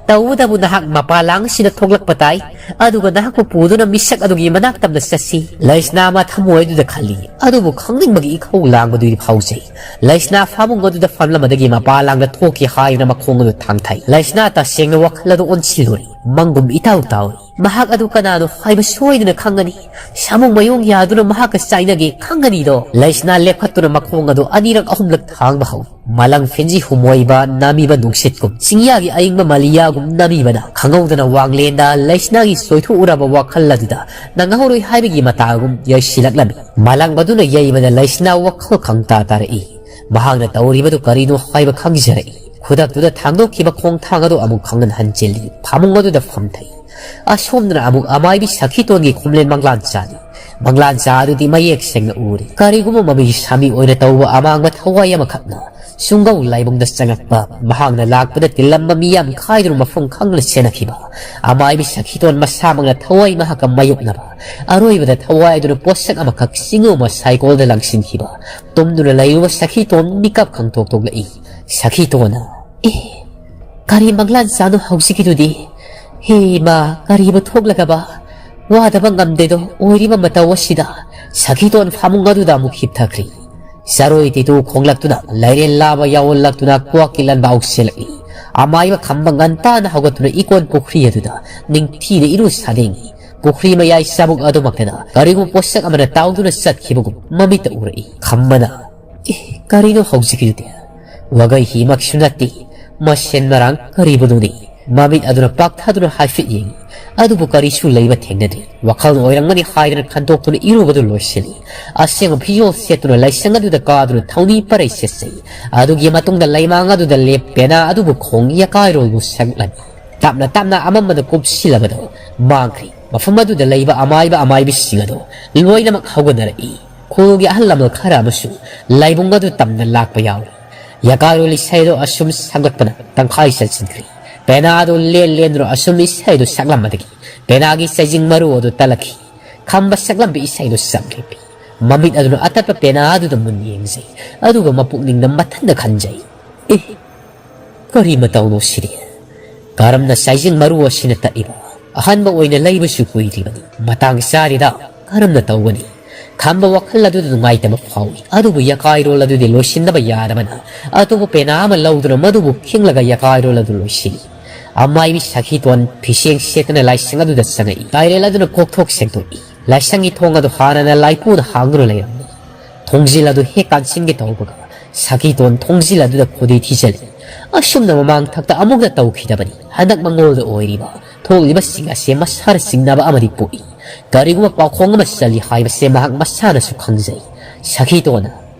ꯇꯧꯕꯇꯕꯨ ꯅꯍꯥꯛ ꯃꯄꯥ ꯂꯥꯡꯁꯤꯗ ꯊꯣꯛꯂꯛꯄ ꯇꯥꯏ, ꯑꯗꯨꯒ ꯅꯍꯥꯛꯄꯨ ꯄꯨꯗꯨꯅ ꯃꯤꯁꯛ ꯑꯗꯨꯒꯤ ꯃꯅꯥꯛ ꯇꯝꯅ ꯆꯠꯁꯤ꯫" ꯂꯩꯁꯅꯥ ꯑꯃ ꯊꯃꯣꯏ ꯑꯗꯨꯗ ꯈꯜꯂꯤ, ꯑꯗꯨꯕꯨ ꯈꯪꯅꯤꯡꯕꯒꯤ ꯏꯈꯧ ꯂꯥꯡꯕꯗꯨꯗꯤ ꯐꯥꯎꯖꯩ꯫ ꯂꯩꯁꯅꯥ ꯐꯃꯨꯡ ꯑꯗꯨꯗ ꯐꯝꯂꯝꯕꯗꯒꯤ ꯃꯄꯥ ꯂꯥꯡꯗ ꯊꯣꯛꯈꯤ ꯍꯥꯏꯗꯨꯅ ꯃꯈꯣꯡ ꯑꯗꯨ ꯊꯥꯡꯊꯩ꯫ ꯂꯩꯁꯅꯥ ꯇꯁꯦꯡꯅ ꯋꯥꯈꯜ ꯑꯗꯨ ꯑꯣꯟꯁꯤꯜꯂꯨꯔꯦ꯫ ꯃꯪꯒꯨꯝ ꯏꯇꯥꯎ ꯇꯥꯎꯏ꯫ ꯃꯍꯥꯛ ꯑꯗꯨ ꯀꯅꯥꯅꯣ ꯍꯥꯏꯕ ꯁꯣꯏꯗꯅ ꯈꯪꯒꯅꯤ꯫ ꯁꯥꯃꯨ ꯃꯌꯣꯡ ꯌꯥꯗꯨꯅ ꯃꯍꯥꯛꯀ ꯆꯥꯏꯅꯒꯦ ꯈꯪꯒꯅꯤꯗꯣ꯫ ꯂꯩꯁꯅꯥ ꯂꯦꯞꯈꯠꯇꯨꯅ ꯃꯈꯣꯡ ꯑꯗꯨ ꯑꯅꯤꯔꯛ ꯑꯍꯨꯝꯂꯛ ꯊꯥꯡꯕ ꯍꯧꯏ꯫ ꯃꯂꯪ ꯐꯦꯟꯖꯤ ꯍꯨꯝꯃꯣꯏꯕ ꯅꯝꯃꯤꯕ ꯅꯨꯡꯁꯤꯠꯀꯨꯝ, ꯆꯤꯡꯌꯥꯒꯤ ꯑꯏꯪꯕ ꯃꯂꯤꯌꯥꯒꯨꯝ ꯅꯝꯃꯤꯕꯅ ꯈꯪꯍꯧꯗꯅ ꯋꯥꯡꯂꯦꯟꯗ ꯂꯩꯁꯅꯥꯒꯤ ꯆꯣꯏꯊꯣꯛꯎꯔꯕ ꯋꯥꯈꯜ ꯑꯗꯨꯗ ꯅꯪꯍꯧꯔꯣꯏ ꯍꯥꯏꯕꯒꯤ ꯃꯇꯥꯒꯨꯝ ꯌꯩꯁꯤꯜꯂꯛꯂꯝꯃꯤ꯫ ꯃꯂꯪ ꯑꯗꯨꯅ ꯌꯩꯕꯗ ꯂꯩꯁꯅꯥ ꯋꯥꯈꯜ ꯈꯪꯇꯥ ꯇꯥꯔꯛꯏ꯫ ꯃꯍꯥꯛꯅ ꯇꯧꯔꯤꯕꯗꯨ ꯀꯔꯤꯅꯣ ꯍꯥꯏꯕ ꯈꯪꯖꯔꯛꯏ꯫ ꯈꯨꯗꯛꯇꯨꯗ ꯊꯥꯡꯗꯣꯛꯈꯤꯕ ꯈꯣꯡꯊꯥꯡ ꯑꯗꯨ ꯑꯃꯨꯛ ꯈꯪꯍꯟ ꯍꯟꯖꯤꯜꯂꯤ꯫ ꯐꯃꯨꯡ ꯑꯗꯨꯗ ꯐꯝꯊꯩ꯫ ꯑꯁꯣꯝꯗꯅ ꯑꯃꯨꯛ ꯑꯃꯥꯏꯕꯤ ꯁꯈꯤꯇꯣꯟꯒꯤ ꯈꯣꯝꯂꯦꯟ ꯃꯪꯂꯥꯟꯆꯥꯅꯤ꯫ ꯃꯪꯂꯥꯟꯆꯥ ꯑꯗꯨꯗꯤ ꯃꯌꯦꯛ ꯁꯦꯡꯅ ꯎꯔꯤ꯫ ꯀꯔꯤꯒꯨꯝꯕ ꯃꯃꯤ ꯁꯥꯃꯤ ꯑꯣꯏꯅ ꯇꯧꯕ ꯑꯃꯥꯡꯕ ꯊꯋꯥꯏ ꯑꯃꯈꯛꯅ ꯁꯨꯡꯒꯧ ꯂꯥꯏꯕꯨꯡꯗ ꯆꯪꯉꯛꯄ, ꯃꯍꯥꯛꯅ ꯂꯥꯛꯄꯗ ꯇꯤꯜꯂꯝꯕ ꯃꯤꯌꯥꯝ ꯈꯥꯏꯗꯨꯅ ꯃꯐꯝ ꯈꯪꯗꯅ ꯆꯦꯟꯅꯈꯤꯕ, ꯑꯃꯥꯏꯕꯤ ꯁꯈꯤꯇꯣꯟ ꯃꯁꯥꯃꯛꯅ ꯊꯋꯥꯏ ꯃꯍꯥꯛꯀ ꯃꯥꯌꯣꯛꯅꯕ, ꯑꯔꯣꯏꯕꯗ ꯊꯋꯥꯏ ꯑꯗꯨꯅ ꯄꯣꯠꯁꯛ ꯑꯃꯈꯛ ꯆꯤꯡꯉꯨ ꯑꯃ ꯁꯥꯏꯀꯣꯜꯗ ꯂꯪꯁꯤꯟꯈꯤꯕ꯫ ꯇꯨꯝꯗꯨꯅ ꯂꯩꯔꯨꯕ ꯁꯈꯤꯇꯣꯟ ꯃꯤꯀꯞ ꯈꯪꯊꯣꯛ ꯊꯣꯛꯂꯛꯏ꯫ ꯁꯈꯤꯇꯣꯟꯅ, "ꯑꯦ, ꯀꯔꯤ ꯃꯪꯂꯥꯟ ꯆꯥꯅꯣ ꯍꯧꯖꯤꯛꯀꯤꯗꯨꯗꯤ? ꯍꯦ ꯏꯃꯥ, ꯀꯔꯤꯕꯨ ꯊꯣꯛꯂꯒꯕ? ꯋꯥꯗꯕ ꯉꯝꯗꯦꯗꯣ ꯑꯣꯏꯔꯤꯕ ꯃꯇꯧ ꯑꯁꯤꯗ꯫" ꯁꯈꯤꯇꯣꯟ ꯐꯃꯨꯡ ꯑꯗꯨꯗ ꯑꯃꯨꯛ ꯍꯤꯞꯊꯈ꯭ꯔꯤ꯫ ꯆꯔꯣꯏ ꯇꯤꯇꯨ ꯈꯣꯡꯂꯛꯇꯨꯅ ꯂꯥꯏꯔꯦꯟ ꯂꯥꯕ ꯌꯥꯎꯍꯜꯂꯛꯇꯨꯅ ꯀ꯭ꯋꯥꯛꯀꯤ ꯂꯟꯕꯥꯎ ꯆꯦꯜꯂꯛꯏ꯫ ꯑꯃꯥꯏꯕ ꯈꯝꯕ ꯉꯟꯇꯥꯅ ꯍꯧꯒꯠꯇꯨꯅ ꯏꯀꯣꯟ ꯄꯨꯈ꯭ꯔꯤ ꯑꯗꯨꯗ ꯅꯤꯡꯊꯤꯅ ꯏꯔꯨ ꯁꯥꯗꯦꯡꯏ꯫ ꯄꯨꯈ꯭ꯔꯤ ꯃꯌꯥꯏ ꯆꯥꯕꯨꯛ ꯑꯗꯨꯃꯛꯇꯗ ꯀꯔꯤꯒꯨꯝꯕ ꯄꯣꯠꯁꯛ ꯑꯃꯅ ꯇꯥꯎꯗꯨꯅ ꯆꯠꯈꯤꯕꯒꯨꯝ ꯃꯃꯤꯠꯇ ꯎꯔꯛꯏ꯫ ꯈꯝꯕꯅ, "ꯑꯦ, ꯀꯔꯤꯅꯣ ꯍꯧꯖꯤꯛꯀꯤꯗꯨꯗꯤ? ꯋꯥꯒꯩ ꯍꯤꯃꯛꯁꯨ ꯅꯠꯇꯦ, ꯃꯁꯦꯟ ꯃꯔꯥꯡ ꯀꯔꯤꯕꯨꯅꯣꯅꯦ?" ꯃꯃꯤꯠ ꯑꯗꯨꯅ ꯄꯥꯛꯊꯗꯨꯅ ꯍꯥꯏꯐꯦꯠ ꯌꯦꯡꯏ, ꯑꯗꯨꯕꯨ ꯀꯔꯤꯁꯨ ꯂꯩꯕ ꯊꯦꯡꯅꯗꯦ꯫ ꯋꯥꯈꯜꯅ ꯑꯣꯏꯔꯝꯒꯅꯤ ꯍꯥꯏꯗꯨꯅ ꯈꯟꯗꯣꯛꯇꯨꯅ ꯏꯔꯨꯕꯗꯨ ꯂꯣꯏꯁꯤꯜꯂꯤ꯫ ꯑꯁꯦꯡꯕ ꯐꯤꯖꯣꯜ ꯁꯦꯠꯇꯨꯅ ꯂꯥꯏꯁꯪ ꯑꯗꯨꯗ ꯀꯥꯗꯨꯅ ꯊꯧꯅꯤ ꯄꯔꯩ ꯁꯦꯠꯆꯩ꯫ ꯑꯗꯨꯒꯤ ꯃꯇꯨꯡꯗ ꯂꯩꯃꯥꯡ ꯑꯗꯨꯗ ꯂꯦꯞ ꯄꯦꯅꯥ ꯑꯗꯨꯕꯨ ꯈꯣꯡ ꯌꯀꯥꯏꯔꯣꯜꯕꯨ ꯁꯛꯂꯝꯃꯤ꯫ ꯇꯞꯅ ꯇꯞꯅ ꯑꯃꯝꯕꯗ ꯀꯨꯞꯁꯤꯜꯂꯕꯗꯨ ꯃꯥꯡꯈ꯭ꯔꯤ꯫ ꯃꯐꯝ ꯑꯗꯨꯗ ꯂꯩꯕ ꯑꯃꯥꯏꯕ ꯑꯃꯥꯏꯕꯤꯁꯤꯡ ꯑꯗꯨ ꯂꯣꯏꯅꯃꯛ ꯍꯧꯒꯠꯅꯔꯛꯏ꯫ ꯈꯨꯜꯒꯤ ꯑꯍꯜ ꯂꯃꯟ ꯈꯔ ꯑꯃꯁꯨ ꯂꯥꯏꯕꯨꯡ ꯑꯗꯨ ꯇꯝꯅ ꯂꯥꯛꯄ ꯌꯥꯎꯔꯤ꯫ ꯌꯀꯥꯏꯔꯣꯜ ꯏꯁꯩ ꯑꯗꯨ ꯑꯁꯨꯝ ꯁꯥꯡꯂꯛꯄꯅ ꯇꯪꯈꯥꯏ ꯆꯟꯁꯤꯟꯈ꯭ꯔꯤ꯫ ꯄꯦꯅꯥꯗꯨ ꯂꯦꯟ ꯂꯦꯟꯗꯨꯅ ꯑꯁꯨꯝ ꯏꯁꯩꯗꯨ ꯁꯛꯂꯝꯕꯗꯒꯤ ꯄꯦꯅꯥꯒꯤ ꯆꯩꯖꯤꯡ ꯃꯔꯨ ꯑꯗꯨ ꯇꯠꯂꯛꯈꯤ꯫ ꯈꯝꯕ ꯁꯛꯂꯝꯕ ꯏꯁꯩꯗꯨ ꯆꯝꯂꯦꯞꯄꯤ꯫ ꯃꯃꯤꯠ ꯑꯗꯨꯅ ꯑꯇꯠꯄ ꯄꯦꯅꯥ ꯑꯗꯨꯗ ꯃꯨꯟ ꯌꯦꯡꯖꯩ꯫ ꯑꯗꯨꯒ ꯃꯄꯨꯛꯅꯤꯡꯗ ꯃꯊꯟꯗ ꯈꯟꯖꯩ, "ꯑꯦ, ꯀꯔꯤ ꯃꯇꯧꯅꯣ ꯁꯤꯗꯤ? ꯀꯔꯝꯅ ꯆꯩꯖꯤꯡ ꯃꯔꯨ ꯑꯁꯤꯅ ꯇꯠꯂꯤꯕ? ꯑꯍꯥꯟꯕ ꯑꯣꯏꯅ ꯂꯩꯕꯁꯨ ꯀꯨꯏꯗ꯭ꯔꯤꯕꯅꯤ꯫ ꯃꯇꯥꯡ ꯆꯥꯔꯤꯗ꯫ ꯀꯔꯝꯅ ꯇꯧꯒꯅꯤ?" ꯈꯝꯕ ꯋꯥꯈꯜ ꯑꯗꯨꯗ ꯅꯨꯡꯉꯥꯏꯇꯕ ꯐꯥꯎꯏ꯫ ꯑꯗꯨꯕꯨ ꯌꯀꯥꯏꯔꯣꯜ ꯑꯗꯨꯗꯤ ꯂꯣꯏꯁꯤꯟꯗꯕ ꯌꯥꯗꯕꯅ ꯑꯇꯣꯞꯄ ꯄꯦꯅꯥ ꯑꯃ ꯂꯧꯗꯨꯅ ꯃꯗꯨꯕꯨ ꯈꯤꯡꯂꯒ ꯌꯀꯥꯏꯔꯣꯜ ꯑꯗꯨ ꯂꯣꯏꯁꯤꯜꯂꯤ꯫ ꯑꯃꯥꯏꯕꯤ ꯁꯈꯤꯇꯣꯟ ꯐꯤꯁꯦꯡ ꯁꯦꯠꯇꯨꯅ ꯂꯥꯏꯁꯪ ꯑꯗꯨꯗ ꯆꯪꯉꯛꯏ꯫ ꯂꯥꯏꯔꯦꯜ ꯑꯗꯨꯅ ꯀꯣꯛꯊꯣꯛ ꯁꯦꯡꯗꯣꯛꯏ꯫ ꯂꯥꯏꯁꯪꯒꯤ ꯊꯣꯡ ꯑꯗꯨ ꯍꯥꯟꯅꯅ ꯂꯥꯏꯄꯨꯅ ꯍꯥꯡꯗꯨꯅ ꯂꯩꯔꯝꯃꯤ꯫ ꯊꯣꯡꯖꯤꯜ ꯑꯗꯨ ꯍꯦꯛ ꯀꯥꯟꯁꯤꯟꯒꯦ ꯇꯧꯕꯒ ꯁꯈꯤꯇꯣꯟ ꯊꯣꯡꯖꯤꯜ ꯑꯗꯨꯗ ꯈꯨꯗꯤ ꯊꯤꯖꯤꯜꯂꯤ꯫ ꯑꯁꯨꯝꯅ ꯃꯃꯥꯡ ꯊꯛꯇ ꯑꯃꯨꯛꯇ ꯇꯧꯈꯤꯗꯕꯅꯤ꯫ ꯍꯟꯗꯛ ꯃꯉꯣꯜꯗ ꯑꯣꯏꯔꯤꯕ ꯊꯣꯛꯂꯤꯕꯁꯤꯡ ꯑꯁꯦ ꯃꯁꯥꯅ ꯆꯤꯡꯅꯕ ꯑꯃꯗꯤ ꯄꯣꯛꯏ꯫ ꯀꯔꯤꯒꯨꯝꯕ ꯄꯥꯎꯈꯣꯡ ꯑꯃ ꯆꯜꯂꯤ ꯍꯥꯏꯕꯁꯦ ꯃꯍꯥꯛ ꯃꯁꯥꯅꯁꯨ ꯈꯪꯖꯩ꯫ ꯁꯈꯤꯇꯣꯟꯅ,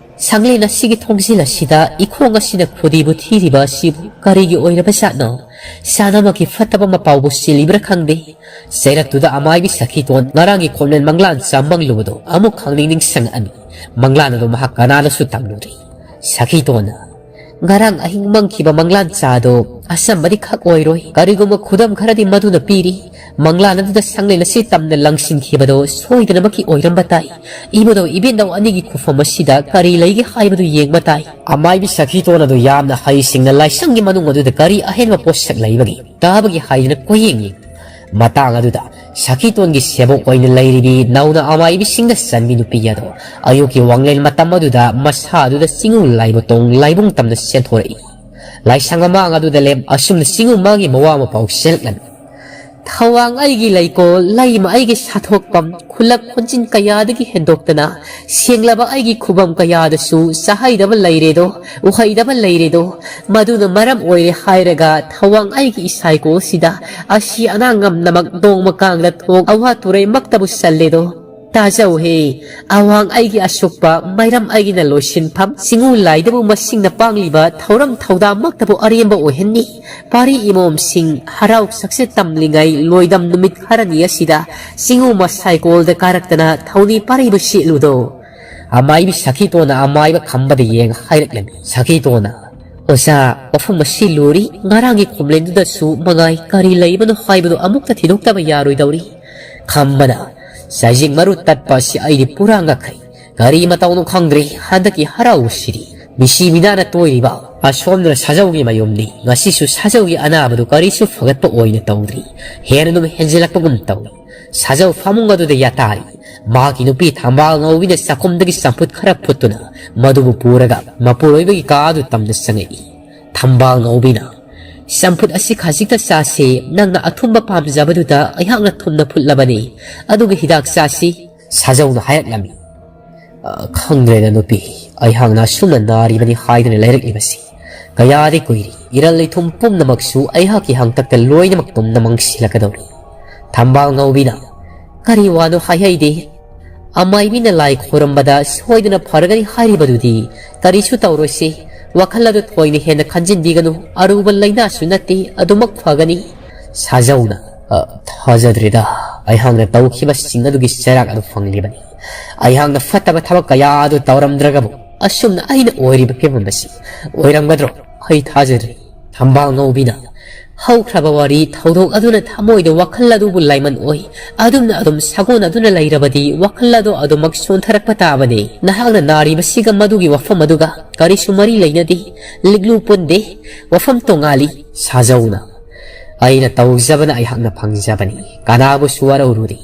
"ꯁꯪꯂꯦꯟ ꯑꯁꯤꯒꯤ ꯊꯣꯡꯖꯤꯜ ꯑꯁꯤꯗ ꯏꯈꯣꯡ ꯑꯁꯤꯅ ꯈꯨꯗꯤꯕꯨ ꯊꯤꯔꯤꯕ ꯑꯁꯤꯕꯨ ꯀꯔꯤꯒꯤ ꯑꯣꯏꯔꯕꯖꯥꯠꯅꯣ? ꯁꯥꯟꯅꯃꯛꯀꯤ ꯐꯠꯇꯕ ꯃꯄꯥꯎꯕꯨ ꯆꯦꯜꯂꯤꯕ꯭ꯔꯥ ꯈꯪꯗꯦ"꯫ ꯆꯩꯔꯛꯇꯨꯗ ꯑꯃꯥꯏꯕꯤ ꯁꯈꯤꯇꯣꯟ ꯉꯔꯥꯡꯒꯤ ꯈꯣꯝꯂꯦꯟ ꯃꯪꯂꯥꯟ ꯆꯥ ꯃꯪꯂꯨꯕꯗꯣ ꯑꯃꯨꯛ ꯈꯪꯅꯤꯡ ꯅꯤꯡꯁꯤꯡꯉꯛꯑꯅꯤ꯫ ꯃꯪꯂꯥꯟ ꯑꯗꯨ ꯃꯍꯥꯛ ꯀꯅꯥꯗꯁꯨ ꯇꯝꯂꯨꯗ꯭ꯔꯤ꯫ ꯁꯈꯤꯇꯣꯟꯅ, "ꯉꯔꯥꯡ ꯑꯍꯤꯡ ꯃꯪꯈꯤꯕ ꯃꯪꯂꯥꯟ ꯆꯥꯗꯣ ꯑꯆꯝꯕꯗꯤ ꯈꯛ ꯑꯣꯏꯔꯣꯏ꯫ ꯀꯔꯤꯒꯨꯝꯕ ꯈꯨꯗꯝ ꯈꯔꯗꯤ ꯃꯗꯨꯅ ꯄꯤꯔꯤ꯫ ꯃꯪꯂꯥꯟ ꯑꯗꯨꯗ ꯁꯪꯂꯦꯟ ꯑꯁꯤ ꯇꯝꯅ ꯂꯪꯁꯤꯟꯈꯤꯕꯗꯣ ꯁꯣꯏꯗꯅꯃꯛꯀꯤ ꯑꯣꯏꯔꯝꯕ ꯇꯥꯏ꯫ ꯏꯕꯨꯙꯧ ꯏꯕꯦꯟꯗꯧ ꯑꯅꯤꯒꯤ ꯈꯨꯐꯝ ꯑꯁꯤꯗ ꯀꯔꯤ ꯂꯩꯒꯦ ꯍꯥꯏꯕꯗꯨ ꯌꯦꯡꯕ ꯇꯥꯏ"꯫ ꯑꯃꯥꯏꯕꯤ ꯁꯈꯤꯇꯣꯟ ꯑꯗꯨ ꯌꯥꯝꯅ ꯍꯩꯁꯤꯡꯅ ꯂꯥꯏꯁꯪꯒꯤ ꯃꯅꯨꯡ ꯑꯗꯨꯗ ꯀꯔꯤ ꯑꯍꯦꯟꯕ ꯄꯣꯠꯁꯛ ꯂꯩꯕꯒꯦ ꯇꯥꯕꯒꯤ ꯍꯥꯏꯗꯨꯅ ꯀꯣꯏꯌꯦꯡ ꯌꯦꯡꯏ꯫ ꯃꯇꯥꯡ ꯑꯗꯨꯗ ꯁꯈꯤꯇꯣꯟꯒꯤ ꯁꯦꯕꯣꯛ ꯑꯣꯏꯅ ꯂꯩꯔꯤꯕꯤ ꯅꯧꯅ ꯑꯃꯥꯏꯕꯤꯁꯤꯡꯗ ꯆꯟꯕꯤ ꯅꯨꯄꯤ ꯑꯗꯣ ꯑꯌꯨꯛꯀꯤ ꯋꯥꯡꯂꯦꯟ ꯃꯇꯝ ꯑꯗꯨꯗ ꯃꯁꯥ ꯑꯗꯨꯗ ꯆꯤꯡꯉꯨ ꯂꯥꯏꯕ ꯇꯣꯡ ꯂꯥꯏꯕꯨꯡ ꯇꯝꯅ ꯆꯦꯟꯊꯣꯔꯛꯏ꯫ ꯂꯥꯏꯁꯪ ꯑꯃꯥꯡ ꯑꯗꯨꯗ ꯂꯦꯞ ꯑꯁꯨꯝꯅ ꯆꯤꯡꯉꯨ ꯃꯥꯒꯤ ꯃꯋꯥ ꯃꯄꯥꯎ ꯆꯦꯜꯂꯛꯂꯝꯃꯤ꯫ "ꯊꯋꯥꯡ ꯑꯩꯒꯤ ꯂꯩꯀꯣꯜ, ꯂꯩꯃ ꯑꯩꯒꯤ ꯁꯥꯊꯣꯛꯐꯝ, ꯈꯨꯜꯂꯛ ꯈꯣꯟꯖꯤꯟ ꯀꯌꯥꯗꯒꯤ ꯍꯦꯟꯗꯣꯛꯇꯅ ꯁꯦꯡꯂꯕ ꯑꯩꯒꯤ ꯈꯨꯕꯝ ꯀꯌꯥꯗꯁꯨ ꯆꯥꯍꯩꯗꯕ ꯂꯩꯔꯦꯗꯣ, ꯎꯍꯩꯗꯕ ꯂꯩꯔꯦꯗꯣ꯫ ꯃꯗꯨꯅ ꯃꯔꯝ ꯑꯣꯏꯔꯦ ꯍꯥꯏꯔꯒ ꯊꯋꯥꯡ ꯑꯩꯒꯤ ꯏꯁꯥꯏꯀꯣꯜꯁꯤꯗ ꯑꯁꯤ ꯑꯅꯥ ꯉꯝꯅꯃꯛ ꯅꯣꯡꯃ ꯀꯥꯡꯗ ꯊꯣꯛ ꯑꯋꯥ ꯇꯨꯔꯩꯃꯛꯇꯕꯨ ꯆꯜꯂꯦꯗꯣ꯫ ꯇꯥꯖꯧꯍꯦ, ꯑꯋꯥꯡ ꯑꯩꯒꯤ ꯑꯁꯣꯛꯄ, ꯃꯥꯏꯔꯝ ꯑꯩꯒꯤꯅ ꯂꯣꯏꯁꯤꯟꯐꯝ, ꯆꯤꯡꯉꯨ ꯂꯥꯏꯗꯕꯨ ꯃꯁꯤꯡꯅ ꯄꯥꯡꯂꯤꯕ ꯊꯧꯔꯝ ꯊꯧꯗꯥꯃꯛꯇꯕꯨ ꯑꯔꯦꯝꯕ ꯑꯣꯏꯍꯟꯅꯤ꯫ ꯄꯥꯔꯤ ꯏꯃꯣꯝꯁꯤꯡ ꯍꯔꯥꯎ ꯁꯛꯆꯦꯠ ꯇꯝꯂꯤꯉꯩ ꯂꯣꯏꯗꯝ ꯅꯨꯃꯤꯠ ꯈꯔꯅꯤ ꯑꯁꯤꯗ ꯆꯤꯡꯉꯨ ꯃꯁꯥꯏꯀꯣꯜꯗ ꯀꯥꯔꯛꯇꯅ ꯊꯧꯅꯤ ꯄꯥꯔꯤꯕꯨ ꯁꯦꯠꯂꯨꯗꯣ"꯫ ꯑꯃꯥꯏꯕꯤ ꯁꯈꯤꯇꯣꯟꯅ ꯑꯃꯥꯏꯕ ꯈꯝꯕꯗ ꯌꯦꯡ ꯍꯥꯏꯔꯛꯂꯝꯃꯤ꯫ ꯁꯈꯤꯇꯣꯟꯅ, "ꯑꯣꯖꯥ, ꯃꯐꯝ ꯑꯁꯤ ꯂꯨꯔꯤ, ꯉꯔꯥꯡꯒꯤ ꯈꯣꯝꯂꯦꯟꯗꯨꯗꯁꯨ ꯃꯉꯥꯏ, ꯀꯔꯤ ꯂꯩꯕꯅꯣ ꯍꯥꯏꯕꯗꯨ ꯑꯃꯨꯛꯇ ꯊꯤꯗꯣꯛꯇꯕ ꯌꯥꯔꯣꯏꯗꯧꯔꯤ꯫" ꯈꯝꯕꯅ, "ꯆꯥꯏꯖꯤꯡ ꯃꯔꯨ ꯇꯠꯄ ꯑꯁꯤ ꯑꯩꯗꯤ ꯄꯨꯔꯥ ꯉꯛꯈ꯭ꯔꯦ꯫ ꯀꯔꯤ ꯃꯇꯧꯅꯣ ꯈꯪꯗ꯭ꯔꯦ ꯍꯟꯗꯛꯀꯤ ꯍꯔꯥꯎꯕꯁꯤꯗꯤ꯫ ꯃꯤꯁꯤ ꯃꯤꯅꯥꯅ ꯇꯣꯏꯔꯤꯕ ꯑꯁꯣꯝꯗꯅ ꯁꯥꯖꯧꯒꯤ ꯃꯌꯨꯝꯅꯤ꯫ ꯉꯁꯤꯁꯨ ꯁꯥꯖꯧꯒꯤ ꯑꯅꯥꯕꯗꯨ ꯀꯔꯤꯁꯨ ꯐꯒꯠꯄ ꯑꯣꯏꯅ ꯇꯧꯗ꯭ꯔꯤ꯫ ꯍꯦꯟꯅ ꯑꯗꯨꯝ ꯍꯦꯟꯖꯤꯜꯂꯛꯄꯒꯨꯝ ꯇꯧꯏ꯫" ꯁꯥꯖꯧ ꯐꯃꯨꯡ ꯑꯗꯨꯗ ꯌꯥꯇꯥꯔꯤ꯫ ꯃꯍꯥꯛꯀꯤ ꯅꯨꯄꯤ ꯊꯝꯕꯥꯜ ꯉꯧꯕꯤꯅ ꯆꯥꯛꯈꯨꯝꯗꯒꯤ ꯆꯝꯐꯨꯠ ꯈꯔ ꯐꯨꯠꯇꯨꯅ ꯃꯗꯨꯕꯨ ꯄꯨꯔꯒ ꯃꯄꯨꯔꯣꯏꯕꯒꯤ ꯀꯥ ꯑꯗꯨ ꯇꯝꯅ ꯆꯪꯉꯛꯏ꯫ ꯊꯝꯕꯥꯜ ꯉꯧꯕꯤꯅ, "ꯆꯝꯐꯨꯠ ꯑꯁꯤ ꯈꯖꯤꯛꯇ ꯆꯥꯁꯤ, ꯅꯪꯅ ꯑꯊꯨꯝꯕ ꯄꯥꯝꯖꯕꯗꯨꯗ ꯑꯩꯍꯥꯛꯅ ꯊꯨꯝꯅ ꯐꯨꯠꯂꯕꯅꯤ, ꯑꯗꯨꯒ ꯍꯤꯗꯥꯛ ꯆꯥꯁꯤ꯫" ꯁꯥꯖꯧꯅ ꯍꯥꯏꯔꯛꯂꯝꯃꯤ꯫ "ꯑ, ꯈꯪꯗ꯭ꯔꯦꯗ ꯅꯨꯄꯤ, ꯑꯩꯍꯥꯛꯅ ꯑꯁꯨꯝꯅ ꯅꯥꯔꯤꯕꯅꯤ ꯍꯥꯏꯗꯨꯅ ꯂꯩꯔꯛꯂꯤꯕꯁꯤ ꯀꯌꯥꯗꯤ ꯀꯨꯏꯔꯦ꯫ ꯏꯔꯜ ꯏꯊꯨꯝ ꯄꯨꯝꯅꯃꯛꯁꯨ ꯑꯩꯍꯥꯛꯀꯤ ꯍꯥꯡꯇꯛꯇ ꯂꯣꯏꯅꯃꯛ ꯇꯨꯝꯅ ꯃꯥꯡꯁꯤꯜꯂꯛꯀꯗꯧꯔꯤ꯫" ꯊꯝꯕꯥꯜ ꯉꯧꯕꯤꯅ, "ꯀꯔꯤ ꯋꯥꯅꯣ ꯍꯥꯏꯍꯩꯗꯦ꯫ ꯑꯃꯥꯏꯕꯤꯅ ꯂꯥꯏ ꯈꯣꯏꯔꯝꯕꯗ ꯁꯣꯏꯗꯅ ꯐꯔꯒꯅꯤ ꯍꯥꯏꯔꯤꯕꯗꯨꯗꯤ꯫ ꯀꯔꯤꯁꯨ ꯇꯧꯔꯣꯏꯁꯤ꯫ ꯋꯥꯈꯜ ꯑꯗꯨ ꯊꯣꯏꯅ ꯍꯦꯟꯅ ꯈꯟꯖꯤꯟꯕꯤꯒꯅꯨ꯫ ꯑꯔꯨꯕ ꯂꯥꯏꯅꯥꯁꯨ ꯅꯠꯇꯦ, ꯑꯗꯨꯃꯛ ꯐꯒꯅꯤ꯫" ꯁꯥꯖꯧꯅ, "ꯑ, ꯊꯥꯖꯗ꯭ꯔꯦꯗ꯫ ꯑꯩꯍꯥꯛꯅ ꯇꯧꯈꯤꯕꯁꯤꯡ ꯑꯗꯨꯒꯤ ꯆꯩꯔꯥꯛ ꯑꯗꯨ ꯐꯪꯂꯤꯕꯅꯤ꯫ ꯑꯩꯍꯥꯛꯅ ꯐꯠꯇꯕ ꯊꯕꯛ ꯀꯌꯥ ꯑꯗꯨ ꯇꯧꯔꯝꯗ꯭ꯔꯒꯕꯨ ꯑꯁꯨꯝꯅ ꯑꯩꯅ ꯑꯣꯏꯔꯤꯕ ꯐꯤꯕꯝ ꯑꯁꯤ ꯑꯣꯏꯔꯝꯒꯗ꯭ꯔꯣ? ꯑꯩ ꯊꯥꯖꯗ꯭ꯔꯦ꯫" ꯊꯝꯕꯥꯜ ꯉꯧꯕꯤꯅ, "ꯍꯧꯈ꯭ꯔꯕ ꯋꯥꯔꯤ ꯊꯧꯗꯣꯛ ꯑꯗꯨꯅ ꯊꯃꯣꯏꯗ ꯋꯥꯈꯜ ꯑꯗꯨꯕꯨ ꯂꯥꯏꯃꯟ ꯑꯣꯏ꯫ ꯑꯗꯨꯝꯅ ꯑꯗꯨꯝ ꯁꯥꯒꯣꯟꯅꯗꯨꯅ ꯂꯩꯔꯕꯗꯤ ꯋꯥꯈꯜ ꯑꯗꯨ ꯑꯗꯨꯃꯛ ꯁꯣꯟꯊꯔꯛꯄ ꯇꯥꯕꯅꯤ꯫ ꯅꯍꯥꯛꯅ ꯅꯥꯔꯤꯕꯁꯤꯒ ꯃꯗꯨꯒꯤ ꯋꯥꯐꯝ ꯑꯗꯨꯒ ꯀꯔꯤꯁꯨ ꯃꯔꯤ ꯂꯩꯅꯗꯦ꯫ ꯂꯤꯛꯂꯨ ꯄꯨꯟꯗꯦ꯫ ꯋꯥꯐꯝ ꯇꯣꯉꯥꯜꯂꯤ꯫" ꯁꯥꯖꯧꯅ, "ꯑꯩꯅ ꯇꯧꯖꯕꯅ ꯑꯩꯍꯥꯛꯅ ꯐꯪꯖꯕꯅꯤ꯫ ꯀꯅꯥꯕꯨꯁꯨ ꯋꯥꯔꯧꯔꯨꯗꯦ꯫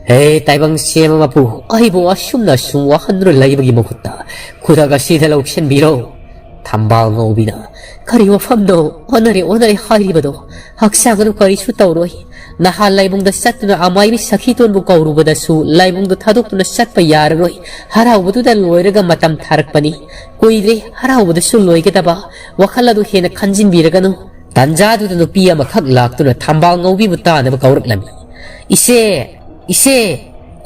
ꯍꯦ ꯇꯥꯏꯕꯪ ꯁꯦꯝꯕ ꯃꯄꯨ, ꯑꯩꯕꯨ ꯑꯁꯨꯝꯅ ꯁꯨꯝ ꯋꯥꯍꯟꯗꯨꯅ ꯂꯩꯕꯒꯤ ꯃꯍꯨꯠꯇ ꯈꯨꯗꯛ ꯑꯁꯤꯗ ꯂꯧꯁꯤꯟꯕꯤꯔꯣ꯫" ꯊꯝꯕꯥꯜ ꯉꯧꯕꯤꯅ, "ꯀꯔꯤ ꯋꯥꯐꯝꯅꯣ? ꯑꯣꯟꯅꯔꯦ, ꯑꯣꯟꯅꯔꯦ ꯍꯥꯏꯔꯤꯕꯗꯣ꯫ ꯍꯛꯆꯥꯡ ꯑꯗꯨ ꯀꯔꯤꯁꯨ ꯇꯧꯔꯣꯏ꯫ ꯅꯍꯥꯟ ꯂꯥꯏꯕꯨꯡꯗ ꯆꯠꯇꯨꯅ ꯑꯃꯥꯏꯕꯤ ꯁꯈꯤꯇꯣꯟꯕꯨ ꯀꯧꯔꯨꯕꯗꯁꯨ ꯂꯥꯏꯕꯨꯡꯗꯨ ꯊꯥꯗꯣꯛꯇꯨꯅ ꯆꯠꯄ ꯌꯥꯔꯔꯣꯏ꯫ ꯍꯔꯥꯎꯕꯗꯨꯗ ꯂꯣꯏꯔꯒ ꯃꯇꯝ ꯊꯥꯔꯛꯄꯅꯤ꯫ ꯀꯨꯏꯗ꯭ꯔꯦ ꯍꯔꯥꯎꯕꯗꯁꯨ ꯂꯣꯏꯒꯗꯕ꯫ ꯋꯥꯈꯜ ꯑꯗꯨ ꯍꯦꯟꯅ ꯈꯟꯖꯤꯟꯕꯤꯔꯒꯅꯨ꯫" ꯇꯥꯟꯖꯥꯗꯨꯗ ꯅꯨꯄꯤ ꯑꯃꯈꯛ ꯂꯥꯛꯇꯨꯅ ꯊꯝꯕꯥꯜ ꯉꯧꯕꯤꯕꯨ ꯇꯥꯅꯕ ꯀꯧꯔꯛꯂꯝꯃꯤ꯫ "ꯏꯆꯦ! ꯏꯆꯦ!"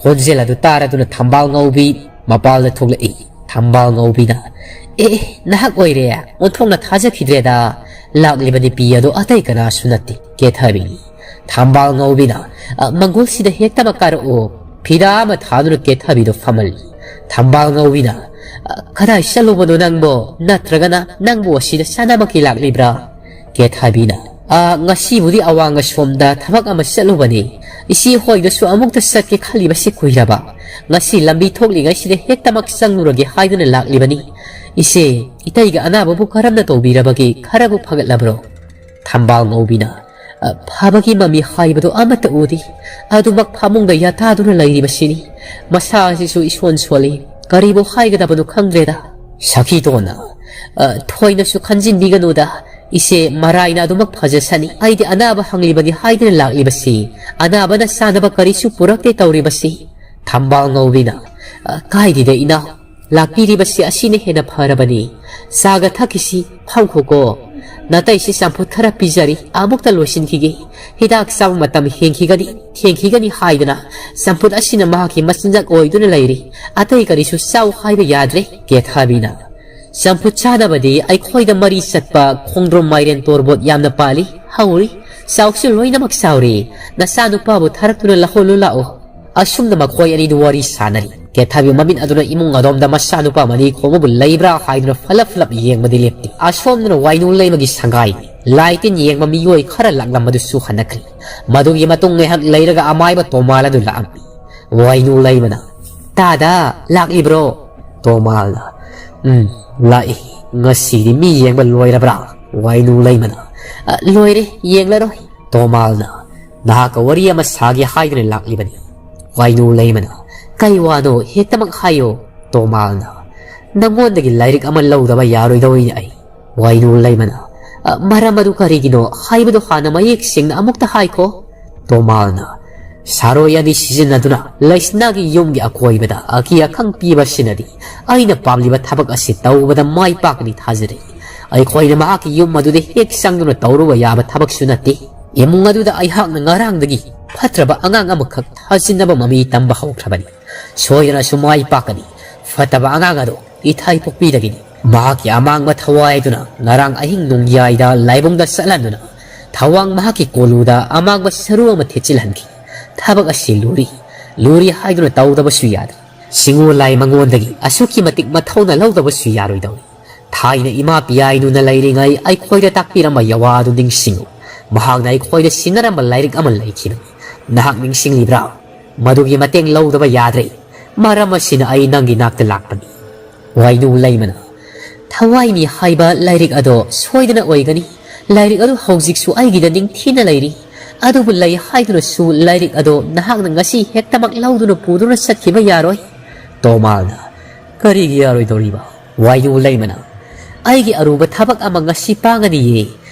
ꯈꯣꯟꯖꯦꯜ ꯑꯗꯨ ꯇꯥꯔꯗꯨꯅ ꯊꯝꯕꯥꯜ ꯉꯧꯕꯤ ꯃꯄꯥꯜꯗ ꯊꯣꯛꯂꯛꯏ꯫ ꯊꯝꯕꯥꯜ ꯉꯧꯕꯤꯅ, "ꯑꯦ, ꯅꯍꯥꯛ ꯑꯣꯏꯔꯦ? ꯑꯣꯟꯊꯣꯛꯅ ꯊꯥꯖꯈꯤꯗ꯭ꯔꯦꯗ꯫ ꯂꯥꯛꯂꯤꯕ ꯅꯨꯄꯤ ꯑꯗꯨ ꯑꯇꯩ ꯀꯅꯥꯁꯨ ꯅꯠꯇꯦ, ꯀꯦꯊꯕꯤꯅꯤ꯫" ꯊꯝꯕꯥꯜ ꯉꯧꯕꯤꯅ, "ꯑ, ꯃꯪꯒꯣꯜꯁꯤꯗ ꯍꯦꯛꯇꯃꯛ ꯀꯥꯔꯛꯑꯣ꯫" ꯐꯤꯗꯥ ꯑꯃ ꯊꯥꯗꯨꯅ ꯀꯦꯊꯕꯤꯗꯨ ꯐꯝꯍꯜꯂꯤ꯫ ꯊꯝꯕꯥꯜ ꯉꯧꯕꯤꯅ, "ꯑ, ꯀꯗꯥꯏ ꯆꯠꯂꯨꯕꯅꯣ ꯅꯪꯕꯣ? ꯅꯠꯇ꯭ꯔꯒꯅ ꯅꯪꯕꯨ ꯑꯁꯤꯗ ꯆꯥꯅꯕꯒꯤ ꯂꯥꯛꯂꯤꯕ꯭ꯔꯥ?" ꯀꯦꯊꯕꯤꯅ, "ꯑ, ꯉꯁꯤꯕꯨꯗꯤ ꯑꯋꯥꯡ ꯑꯁꯣꯝꯗ ꯊꯕꯛ ꯑꯃ ꯆꯠꯂꯨꯕꯅꯤ꯫ ꯏꯆꯦ ꯍꯣꯏꯗꯁꯨ ꯑꯃꯨꯛꯇ ꯆꯠꯀꯦ ꯈꯜꯂꯤꯕꯁꯤ ꯀꯨꯏꯔꯕ꯫ ꯉꯁꯤ ꯂꯝꯕꯤ ꯊꯣꯛꯂꯤꯉꯩꯁꯤꯗ ꯍꯦꯛꯇꯃꯛ ꯆꯪꯂꯨꯔꯒꯦ ꯍꯥꯏꯗꯨꯅ ꯂꯥꯛꯂꯤꯕꯅꯤ꯫ ꯏꯆꯦ, ꯏꯇꯩꯒ ꯑꯅꯥꯕꯕꯨ ꯀꯔꯝꯅ ꯇꯧꯕꯤꯔꯕꯒꯦ? ꯈꯔꯕꯨ ꯐꯒꯠꯂꯕ꯭ꯔꯣ?" ꯊꯝꯕꯥꯜ ꯉꯧꯕꯤꯅ, "ꯑ, ꯐꯕꯒꯤ ꯃꯃꯤ ꯍꯥꯏꯕꯗꯨ ꯑꯃꯠꯇ ꯎꯗꯦ꯫ ꯑꯗꯨꯃꯛ ꯐꯃꯨꯡꯗ ꯌꯥꯇꯥꯗꯨꯅ ꯂꯩꯔꯤꯕꯁꯤꯅꯤ꯫ ꯃꯁꯥ ꯑꯁꯤꯁꯨ ꯏꯁꯣꯟ ꯁꯣꯜꯂꯤ꯫ ꯀꯔꯤꯕꯨ ꯍꯥꯏꯒꯗꯕꯅꯣ ꯈꯪꯗ꯭ꯔꯦꯗ꯫" ꯁꯈꯤꯇꯣꯟꯅ, "ꯑ, ꯊꯣꯏꯅꯁꯨ ꯈꯟꯖꯤꯟꯕꯤꯒꯅꯨꯗ꯫ ꯏꯆꯦ ꯃꯔꯥꯏꯅ ꯑꯗꯨꯃꯛ ꯐꯖꯁꯅꯤ꯫ ꯑꯩꯗꯤ ꯑꯅꯥꯕ ꯍꯪꯂꯤꯕꯅꯤ ꯍꯥꯏꯗꯨꯅ ꯂꯥꯛꯂꯤꯕꯁꯤ꯫ ꯑꯅꯥꯕꯅ ꯆꯥꯅꯕ ꯀꯔꯤꯁꯨ ꯄꯨꯔꯛꯇꯦ ꯇꯧꯔꯤꯕꯁꯤ꯫" ꯊꯝꯕꯥꯜ ꯉꯧꯕꯤꯅ, "ꯑ, ꯀꯥꯏꯗꯦꯗ ꯏꯅꯥꯎ꯫ ꯂꯥꯛꯄꯤꯔꯤꯕꯁꯤ ꯑꯁꯤꯅ ꯍꯦꯟꯅ ꯐꯔꯕꯅꯤ꯫ ꯆꯥꯒ ꯊꯛꯈꯤꯁꯤ, ꯐꯝꯈꯣꯀꯣ꯫ ꯅꯇꯩꯁꯤ ꯆꯝꯐꯨꯠ ꯈꯔ ꯄꯤꯖꯔꯤ, ꯑꯃꯨꯛꯇ ꯂꯣꯏꯁꯤꯟꯈꯤꯒꯦ꯫ ꯍꯤꯗꯥꯛ ꯆꯥꯕ ꯃꯇꯝ ꯍꯦꯟꯈꯤꯒꯅꯤ, ꯊꯦꯡꯈꯤꯒꯅꯤ ꯍꯥꯏꯗꯨꯅ ꯆꯝꯐꯨꯠ ꯑꯁꯤꯅ ꯃꯍꯥꯛꯀꯤ ꯃꯆꯤꯟꯖꯥꯛ ꯑꯣꯏꯗꯨꯅ ꯂꯩꯔꯤ꯫ ꯑꯇꯩ ꯀꯔꯤꯁꯨ ꯆꯥꯎ ꯍꯥꯏꯕ ꯌꯥꯗ꯭ꯔꯦ꯫" ꯀꯦꯊꯕꯤꯅ, "ꯆꯝꯐꯨꯠ ꯆꯥꯅꯕꯗꯤ ꯑꯩꯈꯣꯏꯗ ꯃꯔꯤ ꯆꯠꯄ ꯈꯣꯡꯗ꯭ꯔꯨꯝ, ꯃꯥꯏꯔꯦꯟ, ꯇꯣꯔꯕꯣꯠ ꯌꯥꯝꯅ ꯄꯥꯜꯂꯤ, ꯍꯧꯔꯤ꯫ ꯆꯥꯎꯁꯨ ꯂꯣꯏꯅꯃꯛ ꯆꯥꯎꯔꯤ꯫ ꯅꯆꯥꯅꯨꯄꯥꯕꯨ ꯊꯥꯔꯛꯇꯨꯅ ꯂꯧꯍꯜꯂꯨ ꯂꯥꯛꯑꯣ꯫" ꯑꯁꯨꯝꯅ ꯃꯈꯣꯏ ꯑꯅꯤꯗꯨ ꯋꯥꯔꯤ ꯁꯥꯟꯅꯔꯤ꯫ ꯀꯦꯊꯕꯤ ꯃꯃꯤꯠ ꯑꯗꯨꯅ ꯏꯃꯨꯡ ꯑꯗꯣꯝꯗ ꯃꯆꯥꯅꯨꯄꯥ ꯃꯅꯤ ꯈꯣꯝꯕꯕꯨ ꯂꯩꯕ꯭ꯔꯥ ꯍꯥꯏꯗꯨꯅ ꯐꯂꯞ ꯐꯂꯞ ꯌꯦꯡꯕꯗꯤ ꯂꯦꯞꯇꯦ꯫ ꯑꯁꯣꯝꯗꯅ ꯋꯥꯏꯅꯨ ꯂꯩꯃꯒꯤ ꯁꯪꯒꯥꯏ ꯂꯥꯏ ꯇꯤꯟ ꯌꯦꯡꯕ ꯃꯤꯑꯣꯏ ꯈꯔ ꯂꯥꯛꯂꯝꯕꯗꯨꯁꯨ ꯍꯟꯅꯈ꯭ꯔꯦ꯫ ꯃꯗꯨꯒꯤ ꯃꯇꯨꯡ ꯉꯥꯏꯍꯥꯛ ꯂꯩꯔꯒ ꯑꯃꯥꯏꯕ ꯇꯣꯃꯥꯜ ꯑꯗꯨ ꯂꯥꯛꯑꯝꯃꯤ꯫ ꯋꯥꯏꯅꯨ ꯂꯩꯃꯅ, "ꯇꯥꯗ, ꯂꯥꯛꯂꯤꯕ꯭ꯔꯣ?" ꯇꯣꯃꯥꯜꯅ, "ꯎꯝ, ꯂꯥꯛꯏ꯫ ꯉꯁꯤꯗꯤ ꯃꯤ ꯌꯦꯡꯕ ꯂꯣꯏꯔꯕ꯭ꯔꯥ?" ꯋꯥꯏꯅꯨ ꯂꯩꯃꯅ, "ꯑ, ꯂꯣꯏꯔꯦ, ꯌꯦꯡꯂꯔꯣꯏ꯫" ꯇꯣꯃꯥꯜꯅ, "ꯅꯍꯥꯛꯀ ꯋꯥꯔꯤ ꯑꯃ ꯁꯥꯒꯦ ꯍꯥꯏꯗꯨꯅ ꯂꯥꯛꯂꯤꯕꯅꯤ꯫" ꯋꯥꯏꯅꯨ ꯂꯩꯃꯅ, "ꯀꯩ ꯋꯥꯅꯣ? ꯍꯦꯛꯇꯃꯛ ꯍꯥꯏꯌꯣ꯫" ꯇꯣꯃꯥꯜꯅ, "ꯅꯪꯉꯣꯟꯗꯒꯤ ꯂꯥꯏꯔꯤꯛ ꯑꯃ ꯂꯧꯗꯕ ꯌꯥꯔꯣꯏꯗꯧꯔꯤꯅꯦ ꯑꯩ꯫" ꯋꯥꯏꯅꯨ ꯂꯩꯃꯅ, "ꯑ, ꯃꯔꯝ ꯑꯗꯨ ꯀꯔꯤꯒꯤꯅꯣ ꯍꯥꯏꯕꯗꯨ ꯍꯥꯟꯅ ꯃꯌꯦꯛ ꯁꯦꯡꯅ ꯑꯃꯨꯛꯇ ꯍꯥꯏꯈꯣ꯫" ꯇꯣꯃꯥꯜꯅ, "ꯁꯥꯔꯣꯏ ꯑꯅꯤ ꯁꯤꯖꯤꯟꯅꯗꯨꯅ ꯂꯩꯁꯅꯥꯒꯤ ꯌꯨꯝꯒꯤ ꯑꯀꯣꯏꯕꯗ ꯑꯀꯤ ꯑꯈꯪ ꯄꯤꯕꯁꯤꯅꯗꯤ ꯑꯩꯅ ꯄꯥꯝꯂꯤꯕ ꯊꯕꯛ ꯑꯁꯤ ꯇꯧꯕꯗ ꯃꯥꯏ ꯄꯥꯛꯀꯅꯤ ꯊꯥꯖꯔꯤ꯫ ꯑꯩꯈꯣꯏꯅ ꯃꯍꯥꯛꯀꯤ ꯌꯨꯝ ꯑꯗꯨꯗ ꯍꯦꯛ ꯆꯪꯗꯨꯅ ꯇꯧꯔꯨꯕ ꯌꯥꯕ ꯊꯕꯛꯁꯨ ꯅꯠꯇꯦ꯫ ꯏꯃꯨꯡ ꯑꯗꯨꯗ ꯑꯩꯍꯥꯛꯅ ꯉꯔꯥꯡꯗꯒꯤ ꯐꯠꯇ꯭ꯔꯕ ꯑꯉꯥꯡ ꯑꯃꯈꯛ ꯊꯥꯖꯤꯟꯅꯕ ꯃꯃꯤ ꯇꯝꯕ ꯍꯧꯈ꯭ꯔꯕꯅꯤ꯫ ꯁꯣꯏꯗꯅꯁꯨ ꯃꯥꯏ ꯄꯥꯛꯀꯅꯤ꯫ ꯐꯠꯇꯕ ꯑꯉꯥꯡ ꯑꯗꯨ ꯏꯊꯥꯏ ꯄꯣꯛꯄꯤꯗꯒꯤꯅꯤ꯫ ꯃꯍꯥꯛꯀꯤ ꯑꯃꯥꯡꯕ ꯊꯋꯥꯏ ꯑꯗꯨꯅ ꯉꯔꯥꯡ ꯑꯍꯤꯡ ꯅꯣꯡꯌꯥꯏꯗ ꯂꯥꯏꯕꯨꯡꯗ ꯆꯠꯍꯟꯗꯨꯅ ꯊꯋꯥꯡ ꯃꯍꯥꯛꯀꯤ ꯀꯣꯂꯨꯗ ꯑꯃꯥꯡꯕ ꯁꯔꯨ ꯑꯃ ꯊꯦꯠꯆꯤꯜꯍꯟꯈꯤ꯫ ꯊꯕꯛ ꯑꯁꯤ ꯂꯨꯔꯤ, ꯂꯨꯔꯤ ꯍꯥꯏꯗꯨꯅ ꯇꯧꯗꯕꯁꯨ ꯌꯥꯗꯦ꯫ ꯁꯤꯡꯉꯨ ꯂꯥꯏ ꯃꯉꯣꯟꯗꯒꯤ ꯑꯁꯨꯛꯀꯤ ꯃꯇꯤꯛ ꯃꯊꯧꯅ ꯂꯧꯗꯕꯁꯨ ꯌꯥꯔꯣꯏꯗꯧꯔꯤ꯫ ꯊꯥꯏꯅ ꯏꯃꯥ ꯄꯤꯌꯥꯏꯅꯨꯅ ꯂꯩꯔꯤꯉꯩ ꯑꯩꯈꯣꯏꯗ ꯇꯥꯛꯄꯤꯔꯝꯕ ꯌꯥꯋꯥ ꯑꯗꯨ ꯅꯤꯡꯁꯤꯡꯉꯨ꯫ ꯃꯍꯥꯛꯅ ꯑꯩꯈꯣꯏꯗ ꯁꯤꯟꯅꯔꯝꯕ ꯂꯥꯏꯔꯤꯛ ꯑꯃ ꯂꯩꯈꯤꯕꯅꯤ꯫ ꯅꯍꯥꯛ ꯅꯤꯡꯁꯤꯡꯂꯤꯕ꯭ꯔꯥ? ꯃꯗꯨꯒꯤ ꯃꯇꯦꯡ ꯂꯧꯗꯕ ꯌꯥꯗ꯭ꯔꯦ꯫ ꯃꯔꯝ ꯑꯁꯤꯅ ꯑꯩ ꯅꯪꯒꯤ ꯅꯥꯛꯇ ꯂꯥꯛꯄꯅꯤ꯫ ꯋꯥꯏꯅꯨ ꯂꯩꯃꯅ, ꯊꯋꯥꯏꯅꯤ ꯍꯥꯏꯕ ꯂꯥꯏꯔꯤꯛ ꯑꯗꯣ ꯁꯣꯏꯗꯅ ꯑꯣꯏꯒꯅꯤ꯫ ꯂꯥꯏꯔꯤꯛ ꯑꯗꯨ ꯍꯧꯖꯤꯛꯁꯨ ꯑꯩꯒꯤꯗ ꯅꯤꯡꯊꯤꯅ ꯂꯩꯔꯤ꯫ ꯑꯗꯨꯕꯨ ꯂꯩ ꯍꯥꯏꯗꯨꯅꯁꯨ ꯂꯥꯏꯔꯤꯛ ꯑꯗꯣ ꯅꯍꯥꯛꯅ ꯉꯁꯤ ꯍꯦꯛꯇꯃꯛ ꯂꯧꯗꯨꯅ ꯄꯨꯗꯨꯅ ꯆꯠꯈꯤꯕ ꯌꯥꯔꯣꯏ꯫ ꯇꯣꯃꯥꯜꯅ, ꯀꯔꯤꯒꯤ ꯌꯥꯔꯣꯏꯗꯧꯔꯤꯕ? ꯋꯥꯏꯅꯨ ꯂꯩꯃꯅ, ꯑꯩꯒꯤ ꯑꯔꯨꯕ ꯊꯕꯛ ꯑꯃ ꯉꯁꯤ ꯄꯥꯡꯒꯅꯤꯌꯦ꯫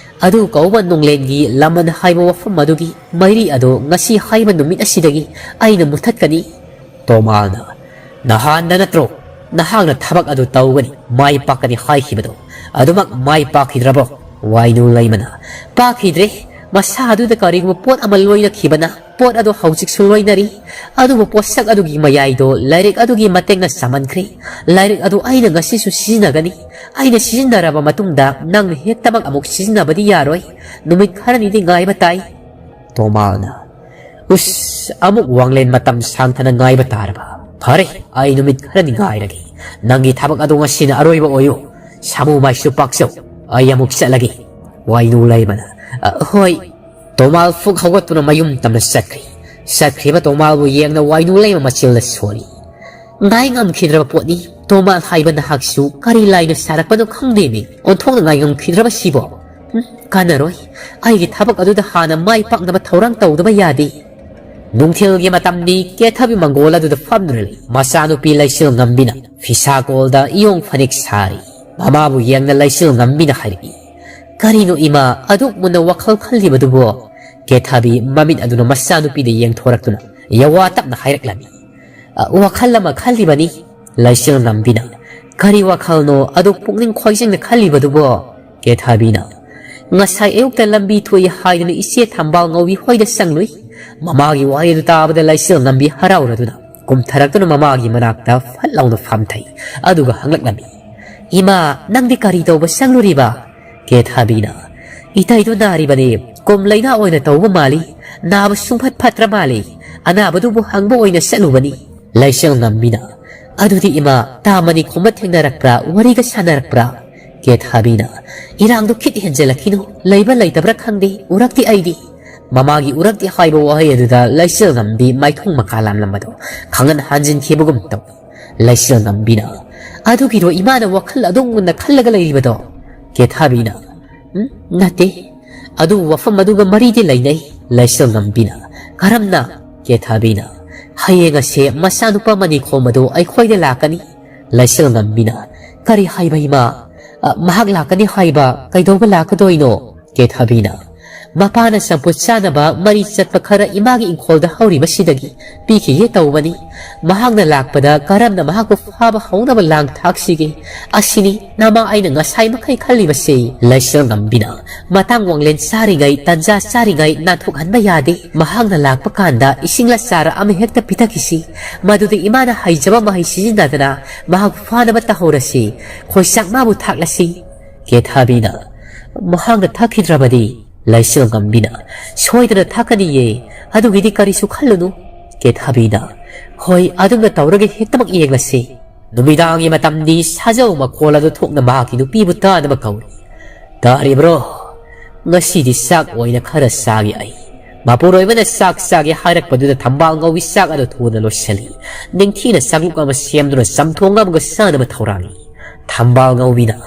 ꯑꯗꯨ ꯀꯧꯕ ꯅꯣꯡꯂꯦꯟꯒꯤ ꯂꯃꯟ ꯍꯥꯏꯕ ꯋꯥꯐꯝ ꯑꯗꯨꯒꯤ ꯃꯩꯔꯤ ꯑꯗꯣ ꯉꯁꯤ ꯍꯥꯏꯕ ꯅꯨꯃꯤꯠ ꯑꯁꯤꯗꯒꯤ ꯑꯩꯅ ꯃꯨꯊꯠꯀꯅꯤ꯫ ꯇꯣꯃꯥꯜꯅ, ꯅꯍꯥꯟꯗ ꯅꯠꯇ꯭ꯔꯣ ꯅꯍꯥꯛꯅ ꯊꯕꯛ ꯑꯗꯨ ꯇꯧꯒꯅꯤ, ꯃꯥꯏ ꯄꯥꯛꯀꯅꯤ ꯍꯥꯏꯈꯤꯕꯗꯣ? ꯑꯗꯨꯃꯛ ꯃꯥꯏ ꯄꯥꯛꯈꯤꯗ꯭ꯔꯕꯣ? ꯋꯥꯏꯅꯨ ꯂꯩꯃꯅ, ꯄꯥꯛꯈꯤꯗ꯭ꯔꯦ꯫ ꯃꯁꯥ ꯑꯗꯨꯗ ꯀꯔꯤꯒꯨꯝꯕ ꯄꯣꯠ ꯑꯃ ꯂꯣꯏꯅꯈꯤꯕꯅ ꯄꯣꯠ ꯑꯗꯨ ꯍꯧꯖꯤꯛꯁꯨ ꯂꯣꯏꯅꯔꯤ꯫ ꯑꯗꯨꯕꯨ ꯄꯣꯠꯁꯛ ꯑꯗꯨꯒꯤ ꯃꯌꯥꯏꯗꯣ ꯂꯥꯏꯔꯤꯛ ꯑꯗꯨꯒꯤ ꯃꯇꯦꯡꯅ ꯆꯃꯟꯈ꯭ꯔꯦ꯫ ꯂꯥꯏꯔꯤꯛ ꯑꯗꯨ ꯑꯩꯅ ꯉꯁꯤꯁꯨ ꯁꯤꯖꯤꯟꯅꯒꯅꯤ꯫ ꯑꯩꯅ ꯁꯤꯖꯤꯟꯅꯔꯕ ꯃꯇꯨꯡꯗ ꯅꯪꯅ ꯍꯦꯛꯇꯃꯛ ꯑꯃꯨꯛ ꯁꯤꯖꯤꯟꯅꯕꯗꯤ ꯌꯥꯔꯣꯏ꯫ ꯅꯨꯃꯤꯠ ꯈꯔꯅꯤꯗꯤ ꯉꯥꯏꯕ ꯇꯥꯏ꯫ ꯇꯣꯃꯥꯜꯅ, ꯎꯁ, ꯑꯃꯨꯛ ꯋꯥꯡꯂꯦꯟ ꯃꯇꯝ ꯁꯥꯡꯊꯅ ꯉꯥꯏꯕ ꯇꯥꯔꯕ? ꯐꯔꯦ, ꯑꯩ ꯅꯨꯃꯤꯠ ꯈꯔꯅꯤ ꯉꯥꯏꯔꯒꯦ꯫ ꯅꯪꯒꯤ ꯊꯕꯛ ꯑꯗꯨ ꯉꯁꯤꯅ ꯑꯔꯣꯏꯕ ꯑꯣꯏꯌꯨ꯫ ꯁꯥꯃꯨ ꯃꯥꯏꯁꯨ ꯄꯥꯛꯆꯧ꯫ ꯑꯩ ꯑꯃꯨꯛ ꯆꯠꯂꯒꯦ꯫ ꯋꯥꯏꯅꯨ ꯂꯩꯃꯅ, "ꯑ, ꯍꯣꯏ꯫" ꯇꯣꯃꯥꯜ ꯐꯨꯛ ꯍꯧꯒꯠꯇꯨꯅ ꯃꯌꯨꯝ ꯇꯝꯅ ꯆꯠꯈ꯭ꯔꯤ꯫ ꯆꯠꯈ꯭ꯔꯤꯕ ꯇꯣꯃꯥꯜꯕꯨ ꯌꯦꯡꯅ ꯋꯥꯏꯅꯨ ꯂꯩꯃ ꯃꯆꯤꯜꯗ ꯁꯣꯜꯂꯤ꯫ ꯉꯥꯏ ꯉꯝꯈꯤꯗ꯭ꯔꯕ ꯄꯣꯠꯅꯤ꯫ ꯇꯣꯃꯥꯜ ꯍꯥꯏꯕ ꯅꯍꯥꯛꯁꯨ ꯀꯔꯤ ꯂꯥꯏꯅ ꯁꯥꯔꯛꯄꯅꯣ ꯈꯪꯗꯦꯅꯦ꯫ ꯑꯣꯟꯊꯣꯛꯅ ꯉꯥꯏ ꯉꯝꯈꯤꯗ꯭ꯔꯕ ꯁꯤꯕꯣ꯫ ꯍꯨꯝ, ꯀꯥꯟꯅꯔꯣꯏ꯫ ꯑꯩꯒꯤ ꯊꯕꯛ ꯑꯗꯨꯗ ꯍꯥꯟꯅ ꯃꯥꯏ ꯄꯥꯛꯅꯕ ꯊꯧꯔꯥꯡ ꯇꯧꯗꯕ ꯌꯥꯗꯦ꯫ ꯅꯨꯡꯊꯤꯜꯒꯤ ꯃꯇꯝꯅꯤ꯫ ꯀꯦꯊꯕꯤ ꯃꯪꯒꯣꯜ ꯑꯗꯨꯗ ꯐꯝꯗꯨꯅ ꯂꯩ꯫ ꯃꯆꯥꯅꯨꯄꯤ ꯂꯩꯆꯤꯜ ꯉꯝꯕꯤꯅ ꯐꯤꯁꯥꯀꯣꯜꯗ ꯏꯌꯣꯡ ꯐꯅꯦꯛ ꯁꯥꯔꯤ꯫ ꯃꯃꯥꯕꯨ ꯌꯦꯡꯅ ꯂꯩꯆꯤꯜ ꯉꯝꯕꯤꯅ ꯍꯥꯏꯔꯛꯏ, "ꯀꯔꯤꯅꯣ ꯏꯃꯥ ꯑꯗꯨꯛ ꯃꯨꯟꯅ ꯋꯥꯈꯜ ꯈꯜꯂꯤꯕꯗꯨꯕꯣ?" ꯀꯦꯊꯕꯤ ꯃꯃꯤꯠ ꯑꯗꯨꯅ ꯃꯆꯥꯅꯨꯄꯤꯗ ꯌꯦꯡꯊꯣꯔꯛꯇꯨꯅ ꯌꯥꯋꯥ ꯇꯞꯅ ꯍꯥꯏꯔꯛꯂꯝꯃꯤ꯫ "ꯑ, ꯋꯥꯈꯜ ꯑꯃ ꯈꯜꯂꯤꯕꯅꯤ꯫" ꯂꯩꯆꯤꯜ ꯉꯝꯕꯤꯅ, "ꯀꯔꯤ ꯋꯥꯈꯜꯅꯣ ꯑꯗꯨꯛ ꯄꯨꯛꯅꯤꯡ ꯈꯣꯏꯖꯪꯅ ꯈꯜꯂꯤꯕꯗꯨꯕꯣ?" ꯀꯦꯊꯕꯤꯅ, "ꯉꯁꯥꯏ ꯑꯌꯨꯛꯇ ꯂꯝꯕꯤ ꯊꯣꯛꯏ ꯍꯥꯏꯗꯨꯅ ꯏꯆꯦ ꯊꯝꯕꯥꯜ ꯉꯧꯕꯤ ꯍꯣꯏꯗ ꯆꯪꯂꯨꯏ꯫" ꯃꯃꯥꯒꯤ ꯋꯥꯍꯩꯗꯨ ꯇꯥꯕꯗ ꯂꯩꯆꯤꯜ ꯉꯝꯕꯤ ꯍꯔꯥꯎꯔꯗꯨꯅ ꯀꯨꯝꯊꯔꯛꯇꯨꯅ ꯃꯃꯥꯒꯤ ꯃꯅꯥꯛꯇ ꯐꯠ ꯂꯥꯎꯅ ꯐꯝꯊꯩ꯫ ꯑꯗꯨꯒ ꯍꯪꯂꯛꯂꯝꯃꯤ, "ꯏꯃꯥ, ꯅꯪꯗꯤ ꯀꯔꯤ ꯇꯧꯕ ꯆꯪꯂꯨꯔꯤꯕ?" ꯀꯦꯊꯕꯤꯅ, "ꯏꯇꯩꯗꯨ ꯅꯥꯔꯤꯕꯅꯤ꯫ ꯀꯨꯝ ꯂꯩꯅꯥ ꯑꯣꯏꯅ ꯇꯧꯕ ꯃꯥꯜꯂꯤ꯫ ꯅꯥꯕ ꯁꯨꯡꯐꯠ ꯐꯠꯇ꯭ꯔ ꯃꯥꯜꯂꯤ꯫ ꯑꯅꯥꯕꯗꯨꯕꯨ ꯍꯪꯕ ꯑꯣꯏꯅ ꯆꯠꯂꯨꯕꯅꯤ꯫" ꯂꯩꯆꯤꯜ ꯉꯝꯕꯤꯅ, "ꯑꯗꯨꯗꯤ ꯏꯃꯥ, ꯇꯥ ꯃꯅꯤꯈꯣꯝꯕ ꯊꯦꯡꯅꯔꯛꯄ꯭ꯔꯥ, ꯋꯥꯔꯤꯒ ꯁꯥꯟꯅꯔꯛꯄ꯭ꯔꯥ?" ꯀꯦꯊꯥꯕꯤꯅ, "ꯏꯔꯥꯡꯗꯣ ꯈꯤꯠ ꯍꯦꯟꯖꯜꯂꯛꯈꯤꯅꯨ, ꯂꯩꯕ ꯂꯩꯇꯕ꯭ꯔꯥ ꯈꯪꯗꯦ, ꯎꯔꯛꯇꯦ ꯑꯩꯗꯤ"꯫ ꯃꯃꯥꯒꯤ "ꯎꯔꯛꯇꯦ" ꯍꯥꯏꯕ ꯋꯥꯍꯩ ꯑꯗꯨꯗ ꯂꯩꯆꯤꯜ ꯉꯝꯕꯤ ꯃꯥꯏꯊꯣꯡ ꯃꯀꯥ ꯂꯥꯝꯂꯝꯕꯗꯣ ꯈꯪꯍꯟ ꯍꯟꯖꯤꯟꯈꯤꯕꯒꯨꯝ ꯇꯧꯏ꯫ ꯂꯩꯆꯤꯜ ꯉꯝꯕꯤꯅ, "ꯑꯗꯨꯒꯤꯔꯣ ꯏꯃꯥꯅ ꯋꯥꯈꯜ ꯑꯗꯨꯝ ꯃꯨꯟꯅ ꯈꯜꯂꯒ ꯂꯩꯔꯤꯕꯗꯣ?" ꯀꯦꯊꯥꯕꯤꯅ, "ꯎꯝ, ꯅꯠꯇꯦ꯫ ꯑꯗꯨꯕꯨ ꯋꯥꯐꯝ ꯑꯗꯨꯒ ꯃꯔꯤꯗꯤ ꯂꯩꯅꯩ"꯫ ꯂꯩꯆꯤꯜ ꯉꯝꯕꯤꯅ, "ꯀꯔꯝꯅ?" ꯀꯦꯊꯥꯕꯤꯅ, "ꯍꯌꯦꯡ ꯑꯁꯦ ꯃꯆꯥꯅꯨꯄꯥ ꯃꯅꯤꯈꯣꯝ ꯑꯗꯨ ꯑꯩꯈꯣꯏꯗ ꯂꯥꯛꯀꯅꯤ"꯫ ꯂꯩꯆꯤꯜ ꯉꯝꯕꯤꯅ, "ꯀꯔꯤ ꯍꯥꯏꯕ ꯏꯃꯥ? ꯑ, ꯃꯍꯥꯛ ꯂꯥꯛꯀꯅꯤ ꯍꯥꯏꯕ? ꯀꯩꯗꯧꯕ ꯂꯥꯛꯀꯗꯣꯏꯅꯣ?" ꯀꯦꯊꯥꯕꯤꯅ, "ꯃꯄꯥꯅ ꯆꯝꯐꯨꯠ ꯆꯥꯅꯕ ꯃꯔꯤ ꯆꯠꯄ ꯈꯔ ꯏꯃꯥꯒꯤ ꯏꯪꯈꯣꯜꯗ ꯍꯧꯔꯤꯕꯁꯤꯗꯒꯤ ꯄꯤꯈꯤꯒꯦ ꯇꯧꯕꯅꯤ꯫ ꯃꯍꯥꯛꯅ ꯂꯥꯛꯄꯗ ꯀꯔꯝꯅ ꯃꯍꯥꯛꯄꯨ ꯐꯥꯕ ꯍꯧꯅꯕ ꯂꯥꯡ ꯊꯥꯛꯁꯤꯒꯦ? ꯑꯁꯤꯅꯤ ꯅꯃꯥ ꯑꯩꯅ ꯉꯁꯥꯏ ꯃꯈꯩ ꯈꯜꯂꯤꯕꯁꯦ"꯫ ꯂꯩꯆꯤꯜ ꯉꯝꯕꯤꯅ, "ꯃꯇꯥꯡ ꯋꯥꯡꯂꯦꯟ ꯆꯥꯔꯤꯉꯩ, ꯇꯟꯖꯥ ꯆꯥꯔꯤꯉꯩ ꯅꯥꯟꯊꯣꯛꯍꯟꯕ ꯌꯥꯗꯦ꯫ ꯃꯍꯥꯛꯅ ꯂꯥꯛꯄ ꯀꯥꯟꯗ ꯏꯁꯤꯡꯂ ꯆꯥꯔ ꯑꯃ ꯍꯦꯛꯇ ꯄꯤꯊꯛꯈꯤꯁꯤ꯫ ꯃꯗꯨꯗ ꯏꯃꯥꯅ ꯍꯩꯖꯕ ꯃꯍꯩ ꯁꯤꯖꯤꯟꯅꯗꯅ ꯃꯍꯥꯛ ꯐꯥꯅꯕ ꯇꯧꯍꯧꯔꯁꯤ꯫ ꯈꯣꯏꯆꯥꯛ ꯃꯥꯕꯨ ꯊꯥꯛꯂꯁꯤ"꯫ ꯀꯦꯊꯥꯕꯤꯅ, "ꯃꯍꯥꯛꯅ ꯊꯛꯈꯤꯗ꯭ꯔꯕꯗꯤ?" ꯂꯩꯆꯤꯜ ꯉꯝꯕꯤꯅ, "ꯁꯣꯏꯗꯅ ꯊꯛꯀꯅꯤꯌꯦ, ꯑꯗꯨꯒꯤꯗꯤ ꯀꯔꯤꯁꯨ ꯈꯜꯂꯨꯅꯨ"꯫ ꯀꯦꯊꯥꯕꯤꯅ, "ꯍꯣꯏ, ꯑꯗꯨꯝꯅ ꯇꯧꯔꯒ ꯍꯦꯛꯇꯃꯛ ꯌꯦꯡꯂꯁꯤ꯫ ꯅꯨꯃꯤꯗꯥꯡꯒꯤ ꯃꯇꯝꯗꯤ ꯁꯥꯖꯧ ꯃꯈꯣꯜ ꯑꯗꯨ ꯊꯣꯛꯅ ꯃꯍꯥꯛꯀꯤ ꯅꯨꯄꯤꯕꯨ ꯇꯥꯅꯕ ꯀꯧꯔꯤ꯫ ꯇꯥꯔꯤꯕ꯭ꯔꯣ? ꯉꯁꯤꯗꯤ ꯆꯥꯛ ꯑꯣꯏꯅ ꯈꯔ ꯆꯥꯒꯦ ꯑꯩ"꯫ ꯃꯄꯨꯔꯣꯏꯕꯅ ꯆꯥꯛ ꯆꯥꯒꯦ ꯍꯥꯏꯔꯛꯄꯗꯨꯗ ꯊꯝꯕꯥꯜ ꯉꯧꯕꯤ ꯆꯥꯛ ꯑꯗꯨ ꯊꯨꯅ ꯂꯣꯏꯁꯤꯜꯂꯤ꯫ ꯅꯤꯡꯊꯤꯅ ꯆꯥꯛꯂꯨꯛ ꯑꯃ ꯁꯦꯝꯗꯨꯅ ꯆꯝꯊꯣꯡ ꯑꯃꯒ ꯆꯥꯅꯕ ꯊꯧꯔꯥꯡꯉꯤ꯫ ꯊꯝꯕꯥꯜ ꯉꯧꯕꯤꯅ,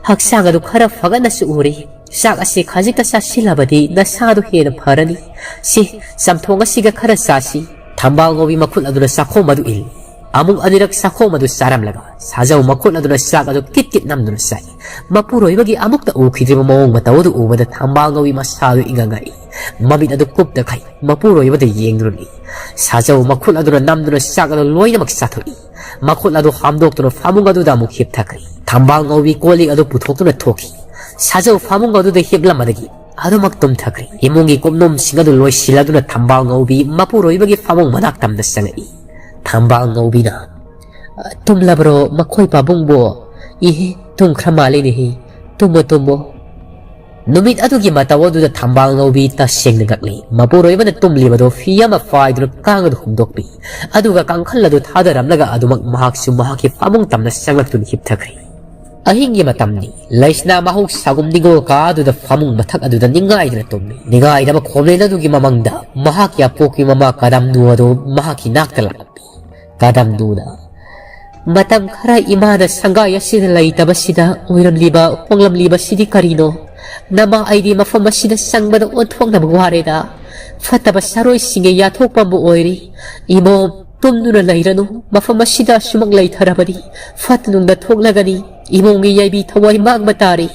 "ꯍꯛꯆꯥꯡ ꯑꯗꯨ ꯈꯔ ꯐꯒꯠꯅꯁꯨ ꯎꯔꯤ꯫ ꯆꯥꯛ ꯑꯁꯤ ꯈꯖꯤꯛꯇ ꯆꯥꯁꯤꯜꯂꯕꯗꯤ ꯅꯁꯥꯗꯨ ꯍꯦꯟꯅ ꯐꯔꯅꯤ꯫ ꯁꯤ ꯆꯝꯊꯣꯡ ꯑꯁꯤꯒ ꯈꯔ ꯆꯥꯁꯤ"꯫ ꯊꯝꯕꯥꯜ ꯉꯧꯕꯤ ꯃꯈꯨꯠ ꯑꯗꯨꯅ ꯆꯥꯛꯈꯣꯝ ꯑꯗꯨ ꯏꯜꯂꯤ꯫ ꯑꯃꯨꯛ ꯑꯅꯤꯔꯛ ꯆꯥꯛꯈꯣꯝ ꯑꯗꯨ ꯆꯥꯔꯝꯂꯒ ꯁꯥꯖꯧ ꯃꯈꯨꯠ ꯑꯗꯨꯅ ꯆꯥꯛ ꯑꯗꯨ ꯀꯤꯠ ꯀꯤꯠ ꯅꯝꯗꯨꯅ ꯆꯥꯏ꯫ ꯃꯄꯨꯔꯣꯏꯕꯒꯤ ꯑꯃꯨꯛꯇ ꯎꯈꯤꯗ꯭ꯔꯤꯕ ꯃꯑꯣꯡ ꯃꯇꯧ ꯑꯗꯨ ꯎꯕꯗ ꯊꯝꯕꯥꯜ ꯉꯧꯕꯤ ꯃꯁꯥꯗꯨ ꯏꯉꯛ ꯉꯛꯏ꯫ ꯃꯃꯤꯠ ꯑꯗꯨ ꯀꯨꯞꯇꯈꯩ ꯃꯄꯨꯔꯣꯏꯕꯗ ꯌꯦꯡꯗꯨꯅ ꯂꯩ꯫ ꯁꯥꯖꯧ ꯃꯈꯨꯠ ꯑꯗꯨꯅ ꯅꯝꯗꯨꯅ ꯆꯥꯛ ꯑꯗꯨ ꯂꯣꯏꯅꯃꯛ ꯆꯥꯊꯣꯛꯏ꯫ ꯃꯈꯨꯠ ꯑꯗꯨ ꯍꯥꯝꯗꯣꯛꯇꯨꯅ ꯐꯃꯨꯡ ꯑꯗꯨꯗ ꯑꯃꯨꯛ ꯍꯤꯞꯊꯈ꯭ꯔꯦ꯫ ꯊꯝꯕꯥꯜ ꯉꯧꯕꯤ ꯀꯣꯜ ꯂꯤꯛ ꯑꯗꯨ ꯄꯨꯊꯣꯛꯇꯨꯅ ꯊꯣꯛꯈꯤ꯫ ꯁꯥꯖꯧ ꯐꯃꯨꯡ ꯑꯗꯨꯗ ꯍꯤꯞꯂꯝꯕꯗꯒꯤ ꯑꯗꯨꯃꯛ ꯇꯨꯝꯊꯈ꯭ꯔꯦ꯫ ꯏꯃꯨꯡꯒꯤ ꯀꯨꯞꯅꯣꯝꯁꯤꯡ ꯑꯗꯨ ꯂꯣꯏꯁꯤꯜꯂꯗꯨꯅ ꯊꯝꯕꯥꯜ ꯉꯧꯕꯤ ꯃꯄꯨꯔꯣꯏꯕꯒꯤ ꯐꯃꯨꯡ ꯃꯅꯥꯛ ꯇꯝꯅ ꯆꯪꯉꯛꯏ꯫ ꯊꯝꯕꯥꯜ ꯉꯧꯕꯤꯅ, "ꯇꯨꯝꯂꯕ꯭ꯔꯣ ꯃꯈꯣꯏ ꯄꯥꯕꯨꯡꯕꯨ? ꯏꯍꯦ, ꯇꯨꯝꯈ꯭ꯔ ꯃꯥꯜꯂꯤꯅꯦꯍꯦ꯫ ꯇꯨꯝꯃꯣ, ꯇꯨꯝꯃꯣ"꯫ ꯅꯨꯃꯤꯠ ꯑꯗꯨꯒꯤ ꯃꯇꯧ ꯑꯗꯨꯗ ꯊꯝꯕꯥꯜ ꯉꯧꯕꯤ ꯇꯁꯦꯡꯅ ꯉꯛꯂꯤ꯫ ꯃꯄꯨꯔꯣꯏꯕꯅ ꯇꯨꯝꯂꯤꯕꯗꯣ ꯐꯤ ꯑꯃ ꯐꯥꯏꯗꯨꯅ ꯀꯥꯡ ꯑꯗꯨ ꯍꯨꯝꯗꯣꯛꯄꯤ꯫ ꯑꯗꯨꯒ ꯀꯥꯡꯈꯜ ꯑꯗꯨ ꯊꯥꯗꯔꯝꯂꯒ ꯑꯗꯨꯃꯛ ꯃꯍꯥꯛꯁꯨ ꯃꯍꯥꯛꯀꯤ ꯐꯃꯨꯡ ꯇꯝꯅ ꯆꯪꯂꯛꯇꯨꯅ ꯍꯤꯞꯊꯈ꯭ꯔꯦ꯫ ꯑꯍꯤꯡꯒꯤ ꯃꯇꯝꯅꯤ꯫ ꯂꯩꯁꯅꯥ ꯃꯍꯧꯁꯥꯒꯨꯝ ꯅꯤꯡꯉꯣꯜ ꯀꯥ ꯑꯗꯨꯗ ꯐꯃꯨꯡ ꯃꯊꯛ ꯑꯗꯨꯗ ꯅꯤꯡꯉꯥꯏꯗꯨꯅ ꯇꯨꯝꯃꯤ꯫ ꯅꯤꯡꯉꯥꯏꯗꯕ ꯈꯣꯝꯂꯦꯟ ꯑꯗꯨꯒꯤ ꯃꯃꯪꯗ ꯃꯍꯥꯛꯀꯤ ꯑꯄꯣꯛꯄꯤ ꯃꯃꯥ ꯀꯗꯝꯅꯨ ꯑꯗꯨ ꯃꯍꯥꯛꯀꯤ ꯅꯥꯛꯇ ꯂꯥꯛꯂꯝꯃꯤ꯫ ꯀꯗꯝꯅꯨꯅ, "ꯃꯇꯝ ꯈꯔ ꯏꯃꯥꯅ ꯁꯪꯒꯥꯏ ꯑꯁꯤꯗ ꯂꯩꯇꯕꯁꯤꯗ ꯑꯣꯏꯔꯝꯂꯤꯕ ꯍꯣꯡꯂꯝꯂꯤꯕꯁꯤꯗꯤ ꯀꯔꯤꯅꯣ? ꯅꯃꯥ ꯑꯩꯗꯤ ꯃꯐꯝ ꯑꯁꯤꯗ ꯆꯪꯕꯗ ꯑꯣꯟꯊꯣꯛꯅꯕ ꯋꯥꯔꯦꯗ꯫ ꯐꯠꯇꯕ ꯁꯥꯔꯣꯏꯁꯤꯡꯒꯤ ꯌꯥꯊꯣꯛꯄ ꯑꯃ ꯑꯣꯏꯔꯤ꯫ ꯏꯃꯣꯝ, ꯇꯨꯝꯗꯨꯅ ꯂꯩꯔꯅꯨ꯫ ꯃꯐꯝ ꯑꯁꯤꯗ ꯑꯁꯨꯃꯛ ꯂꯩꯊꯔꯕꯗꯤ ꯐꯠꯇ ꯅꯨꯡꯗ ꯊꯣꯛꯂꯒꯅꯤ꯫ ꯏꯃꯣꯝꯒꯤ ꯌꯥꯏꯕꯤ ꯊꯋꯥꯏ ꯃꯥꯡꯕ ꯇꯥꯔꯤ꯫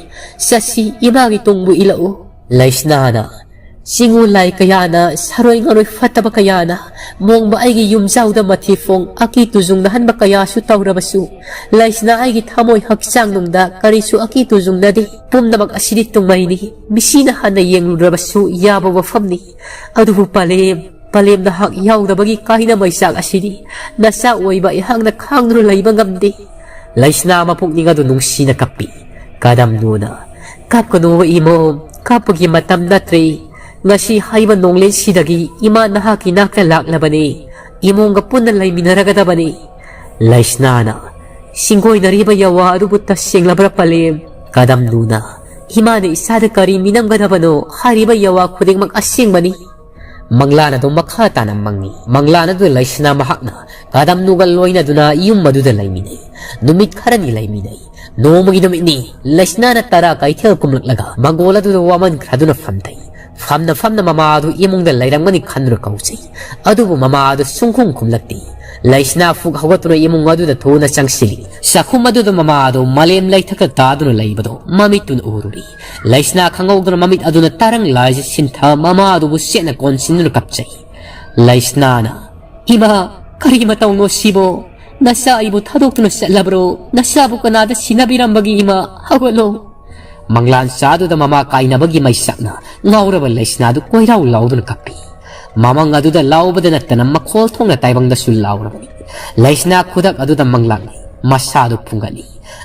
ꯆꯠꯁꯤ, ꯏꯃꯥꯒꯤ ꯇꯨꯡꯕꯨ ꯏꯜꯂꯛꯎ꯫" ꯂꯩꯁꯅꯥꯅ, "ꯆꯤꯡꯉꯨ ꯂꯥꯏ ꯀꯌꯥꯅ, ꯁꯥꯔꯣꯏ ꯉꯥꯔꯣꯏ ꯐꯠꯇꯕ ꯀꯌꯥꯅ ꯃꯣꯡꯕ ꯑꯩꯒꯤ ꯌꯨꯝꯖꯥꯎꯗ ꯃꯊꯤꯐꯣꯡ ꯑꯀꯤ ꯇꯨꯖꯨꯡꯅꯍꯟꯕ ꯀꯌꯥꯁꯨ ꯇꯧꯔꯕꯁꯨ, ꯂꯩꯁꯅꯥ ꯑꯩꯒꯤ ꯊꯃꯣꯏ ꯍꯛꯆꯥꯡ ꯅꯨꯡꯗ ꯀꯔꯤꯁꯨ ꯑꯀꯤ ꯇꯨꯖꯨꯡꯅꯗꯦ꯫ ꯄꯨꯝꯅꯃꯛ ꯑꯁꯤꯗꯤ ꯇꯨꯡꯃꯩꯅꯤ꯫ ꯃꯤꯁꯤꯅ ꯍꯟꯅ ꯌꯦꯡꯂꯨꯔꯕꯁꯨ ꯌꯥꯕ ꯋꯥꯐꯝꯅꯤ꯫ ꯑꯗꯨꯕꯨ ꯄꯂꯦꯝ, ꯄꯂꯦꯝ ꯅꯍꯥꯛ ꯌꯥꯎꯗꯕꯒꯤ ꯀꯥꯏꯅ ꯃꯩꯆꯥꯛ ꯑꯁꯤꯗꯤ ꯅꯆꯥ ꯑꯣꯏꯕ ꯑꯩꯍꯥꯛꯅ ꯈꯥꯡꯗꯨꯅ ꯂꯩꯕ ꯉꯝꯗꯦ꯫" ꯂꯩꯁꯅꯥ ꯃꯄꯨꯛꯅꯤꯡ ꯑꯗꯨ ꯅꯨꯡꯁꯤꯅ ꯀꯞꯄꯤ꯫ ꯀꯗꯝꯅꯨꯅ, "ꯀꯞꯀꯅꯨ ꯏꯃꯣꯝ, ꯀꯞꯄꯒꯤ ꯃꯇꯝ ꯅꯠꯇ꯭ꯔꯦ꯫ ꯉꯁꯤ ꯍꯥꯏꯕ ꯅꯣꯡꯂꯦꯟꯁꯤꯗꯒꯤ ꯏꯃꯥ ꯅꯍꯥꯛꯀꯤ ꯅꯥꯛꯇ ꯂꯥꯛꯂꯕꯅꯤ꯫ ꯏꯃꯣꯝꯒ ꯄꯨꯟꯅ ꯂꯩꯃꯤꯟꯅꯔꯒꯗꯕꯅꯤ꯫" ꯂꯩꯁꯅꯥꯅ, "ꯁꯤꯡꯒꯣꯏꯅꯔꯤꯕ ꯌꯥꯋꯥ ꯑꯗꯨꯕꯨ ꯇꯁꯦꯡꯂꯕ꯭ꯔꯥ ꯄꯂꯦꯝ?" ꯀꯗꯝꯅꯨꯅ, "ꯏꯃꯥꯅ ꯏꯆꯥꯗ ꯀꯔꯤ ꯃꯤꯅꯝꯒꯗꯕꯅꯣ? ꯍꯥꯏꯔꯤꯕ ꯌꯥꯋꯥ ꯈꯨꯗꯤꯡꯃꯛ ꯑꯁꯦꯡꯕꯅꯤ꯫" ꯃꯪꯂꯥꯟ ꯑꯗꯨ ꯃꯈꯥ ꯇꯥꯅ ꯃꯪꯉꯤ꯫ ꯃꯪꯂꯥꯟ ꯑꯗꯨꯗ ꯂꯩꯁꯅꯥ ꯃꯍꯥꯛꯅ ꯀꯗꯝꯅꯨꯒ ꯂꯣꯏꯅꯗꯨꯅ ꯌꯨꯝ ꯑꯗꯨꯗ ꯂꯩꯃꯤꯟꯅꯩ꯫ ꯅꯨꯃꯤꯠ ꯈꯔꯅꯤ ꯂꯩꯃꯤꯟꯅꯩ꯫ ꯅꯣꯡꯃꯒꯤ ꯅꯨꯃꯤꯠꯅꯤ꯫ ꯂꯩꯁꯅꯥꯅ ꯇꯔꯥ ꯀꯩꯊꯦꯜ ꯀꯨꯝꯂꯛꯂꯒ ꯃꯪꯒꯣꯜ ꯑꯗꯨꯗ ꯋꯥꯃꯟꯈ꯭ꯔꯗꯨꯅ ꯐꯝꯊꯩ꯫ ꯐꯝꯅ ꯐꯝꯅ ꯃꯃꯥ ꯑꯗꯨ ꯏꯃꯨꯡꯗ ꯂꯩꯔꯝꯒꯅꯤ ꯈꯟꯗꯨꯅ ꯀꯧꯖꯩ꯫ ꯑꯗꯨꯕꯨ ꯃꯃꯥ ꯑꯗꯨ ꯁꯨꯡꯈꯨꯝ ꯈꯨꯝꯂꯛꯇꯦ꯫ ꯂꯩꯁꯅꯥ ꯐꯨꯛ ꯍꯧꯒꯠꯇꯨꯅ ꯏꯃꯨꯡ ꯑꯗꯨꯗ ꯊꯨꯅ ꯆꯪꯁꯤꯜꯂꯤ꯫ ꯆꯥꯛꯈꯨꯝ ꯑꯗꯨꯗ ꯃꯃꯥ ꯑꯗꯨ ꯃꯥꯂꯦꯝ ꯂꯩꯊꯛꯇ ꯇꯥꯗꯨꯅ ꯂꯩꯕꯗꯨ ꯃꯃꯤꯠꯇꯨꯅ ꯎꯔꯨꯔꯤ꯫ ꯂꯩꯁꯅꯥ ꯈꯪꯍꯧꯗꯅ ꯃꯃꯤꯠ ꯑꯗꯨꯅ ꯇꯥꯔꯪ ꯂꯥꯏꯁꯤ ꯁꯤꯟꯊ ꯃꯃꯥ ꯑꯗꯨꯕꯨ ꯆꯦꯠꯅ ꯀꯣꯟꯁꯤꯟꯗꯨꯅ ꯀꯞꯆꯩ꯫ ꯂꯩꯁꯅꯥꯅ, "ꯏꯃꯥ, ꯀꯔꯤ ꯃꯇꯧꯅꯣ ꯁꯤꯕꯣ? ꯅꯆꯥ ꯑꯩꯕꯨ ꯊꯥꯗꯣꯛꯇꯨꯅ ꯆꯠꯂꯕ꯭ꯔꯣ? ꯅꯆꯥꯕꯨ ꯀꯅꯥꯗ ꯁꯤꯟꯅꯕꯤꯔꯝꯕꯒꯤ ꯏꯃꯥ? ꯍꯧꯒꯠꯂꯣ!" ꯃꯪꯂꯥꯟ ꯆꯥꯗꯨꯗ ꯃꯃꯥ ꯀꯥꯏꯅꯕꯒꯤ ꯃꯩꯁꯛꯅ ꯉꯥꯎꯔꯕ ꯂꯩꯁꯅꯥꯗꯨ ꯀꯣꯏꯔꯥꯎ ꯂꯥꯎꯗꯨꯅ ꯀꯞꯄꯤ꯫ ꯃꯃꯪ ꯑꯗꯨꯗ ꯂꯥꯎꯕꯗ ꯅꯠꯇꯅ ꯃꯈꯣꯜ ꯊꯣꯛꯅ ꯇꯥꯏꯕꯪꯗꯁꯨ ꯂꯥꯎꯔꯕꯅꯤ꯫ ꯂꯩꯁꯅꯥ ꯈꯨꯗꯛ ꯑꯗꯨꯗ ꯃꯪꯂꯥꯛꯂꯤ꯫ ꯃꯁꯥꯗꯨ ꯐꯨꯡꯒꯠꯂꯤ꯫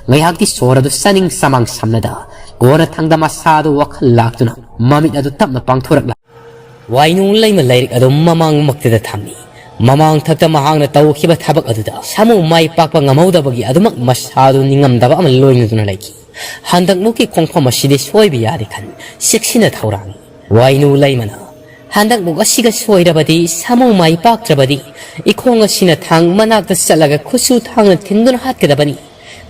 ꯉꯥꯏꯍꯥꯛꯇꯤ ꯁꯣꯔ ꯑꯗꯨ ꯆꯥꯅꯤꯡ ꯆꯃꯥꯡ ꯁꯝꯅꯗ, ꯀꯣꯟꯅ ꯊꯪꯗ ꯃꯁꯥꯗꯨ ꯋꯥꯈꯜ ꯂꯥꯛꯇꯨꯅ ꯃꯃꯤꯠ ꯑꯗꯨ ꯇꯞꯅ ꯄꯥꯡꯊꯣꯔꯛꯂ ꯋꯥꯏꯅꯨ ꯂꯩꯃ ꯂꯥꯏꯔꯤꯛ ꯑꯗꯨ ꯃꯃꯥꯡꯃꯛꯇꯗ ꯊꯝꯃꯤ꯫ ꯃꯃꯥꯡ ꯊꯛꯇ ꯃꯍꯥꯛꯅ ꯇꯧꯈꯤꯕ ꯊꯕꯛ ꯑꯗꯨꯗ ꯁꯥꯃꯨ ꯃꯥꯏ ꯄꯥꯛꯄ ꯉꯝꯍꯧꯗꯕꯒꯤ ꯑꯗꯨꯃꯛ ꯃꯁꯥꯗꯨ ꯅꯤꯡꯉꯝꯗꯕ ꯑꯃ ꯂꯣꯏꯅꯗꯨꯅ ꯂꯩꯈꯤ꯫ ꯍꯟꯗꯛꯃꯨꯛꯀꯤ ꯈꯣꯡꯐꯝ ꯑꯁꯤꯗꯤ ꯁꯣꯏꯕ ꯌꯥꯗꯦ ꯈꯟ ꯆꯦꯛꯁꯤꯟꯅ ꯊꯧꯔꯥꯡꯉꯤ꯫ ꯋꯥꯏꯅꯨ ꯂꯩꯃꯅ ꯍꯟꯗꯛꯃꯨꯛ ꯑꯁꯤꯒ ꯁꯣꯏꯔꯕꯗꯤ, ꯁꯥꯃꯨ ꯃꯥꯏ ꯄꯥꯛꯇ꯭ꯔꯕꯗꯤ, ꯏꯈꯣꯡ ꯑꯁꯤꯅ ꯊꯥꯡ ꯃꯅꯥꯛꯇ ꯆꯠꯂꯒ ꯈꯨꯠꯁꯨ ꯊꯥꯡꯅ ꯊꯤꯟꯗꯨꯅ ꯍꯥꯠꯀꯗꯕꯅꯤ꯫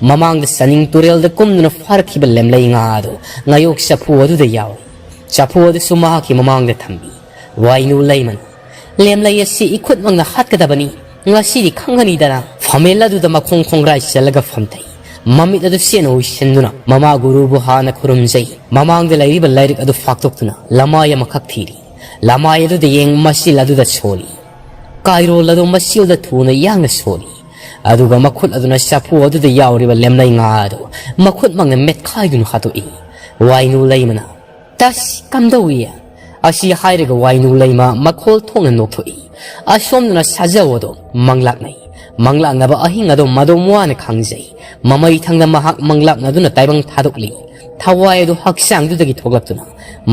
ꯃꯃꯥꯡꯗ ꯆꯥꯅꯤꯡ ꯇꯨꯔꯦꯜꯗ ꯀꯨꯝꯗꯨꯅ ꯐꯥꯔꯛꯈꯤꯕ ꯂꯦꯝꯂꯩ ꯉꯥ ꯑꯗꯨ ꯉꯥꯌꯣꯛ ꯆꯐꯨ ꯑꯗꯨꯗ ꯌꯥꯎꯔꯤ꯫ ꯆꯐꯨ ꯑꯗꯨꯁꯨ ꯃꯍꯥꯛꯀꯤ ꯃꯃꯥꯡꯗ ꯊꯝꯃꯤ꯫ ꯋꯥꯏꯅꯨ ꯂꯩꯃꯅ ꯂꯦꯝꯂꯩ ꯑꯁꯤ ꯏꯈꯨꯠꯃꯛꯅ ꯍꯥꯠꯀꯗꯕꯅꯤ꯫ ꯉꯁꯤꯗꯤ ꯈꯪꯒꯅꯤꯗꯅ꯫ ꯐꯝꯃꯦꯜ ꯑꯗꯨꯗ ꯃꯈꯣꯡ ꯈꯣꯡꯒ꯭ꯔꯥꯏ ꯆꯜꯂꯒ ꯐꯝꯊꯩ꯫ ꯃꯃꯤꯠ ꯑꯗꯨ ꯆꯦꯠꯅ ꯎꯏꯁꯤꯟꯗꯨꯅ ꯃꯃꯥ ꯒꯨꯔꯨꯕꯨ ꯍꯥꯟꯅ ꯈꯨꯔꯨꯝꯖꯩ꯫ ꯃꯃꯥꯡꯗ ꯂꯩꯔꯤꯕ ꯂꯥꯏꯔꯤꯛ ꯑꯗꯨ ꯐꯥꯛꯇꯣꯛꯇꯨꯅ ꯂꯃꯥꯏ ꯑꯃꯈꯛ ꯊꯤꯔꯤ꯫ ꯂꯃꯥꯏ ꯑꯗꯨꯗ ꯌꯦꯡ ꯃꯆꯤꯜ ꯑꯗꯨꯗ ꯁꯣꯜꯂꯤ꯫ ꯀꯥꯏꯔꯣꯜ ꯑꯗꯨ ꯃꯆꯤꯜꯗ ꯊꯨꯅ ꯌꯥꯡꯅ ꯁꯣꯜꯂꯤ꯫ ꯑꯗꯨꯒ ꯃꯈꯨꯠ ꯑꯗꯨꯅ ꯆꯐꯨ ꯑꯗꯨꯗ ꯌꯥꯎꯔꯤꯕ ꯂꯦꯝꯂꯩ ꯉꯥ ꯑꯗꯨ ꯃꯈꯨꯠꯃꯛꯅ ꯃꯦꯠꯈꯥꯏꯗꯨꯅ ꯍꯥꯠꯇꯣꯛꯏ꯫ ꯋꯥꯏꯅꯨ ꯂꯩꯃꯅ, "ꯇꯁ, ꯀꯝꯗꯧꯏ?" ꯑꯁꯤ ꯍꯥꯏꯔꯒ ꯋꯥꯏꯅꯨ ꯂꯩꯃ ꯃꯈꯣꯜ ꯊꯣꯛꯅ ꯅꯣꯛꯊꯣꯛꯏ꯫ ꯑꯁꯣꯝꯗꯅ ꯁꯥꯖꯧ ꯑꯗꯣ ꯃꯪꯂꯥꯛꯅꯩ꯫ ꯃꯪꯂꯥꯛꯅꯕ ꯑꯍꯤꯡ ꯑꯗꯣ ꯃꯗꯣꯝ ꯋꯥꯅ ꯈꯪꯖꯩ꯫ ꯃꯃꯩ ꯊꯪꯗ ꯃꯍꯥꯛ ꯃꯪꯂꯥꯛꯅꯗꯨꯅ ꯇꯥꯏꯕꯪ ꯊꯥꯗꯣꯛꯂꯤ꯫ ꯊꯋꯥꯏ ꯑꯗꯨ ꯍꯛꯆꯥꯡꯗꯨꯗꯒꯤ ꯊꯣꯛꯂꯛꯇꯨꯅ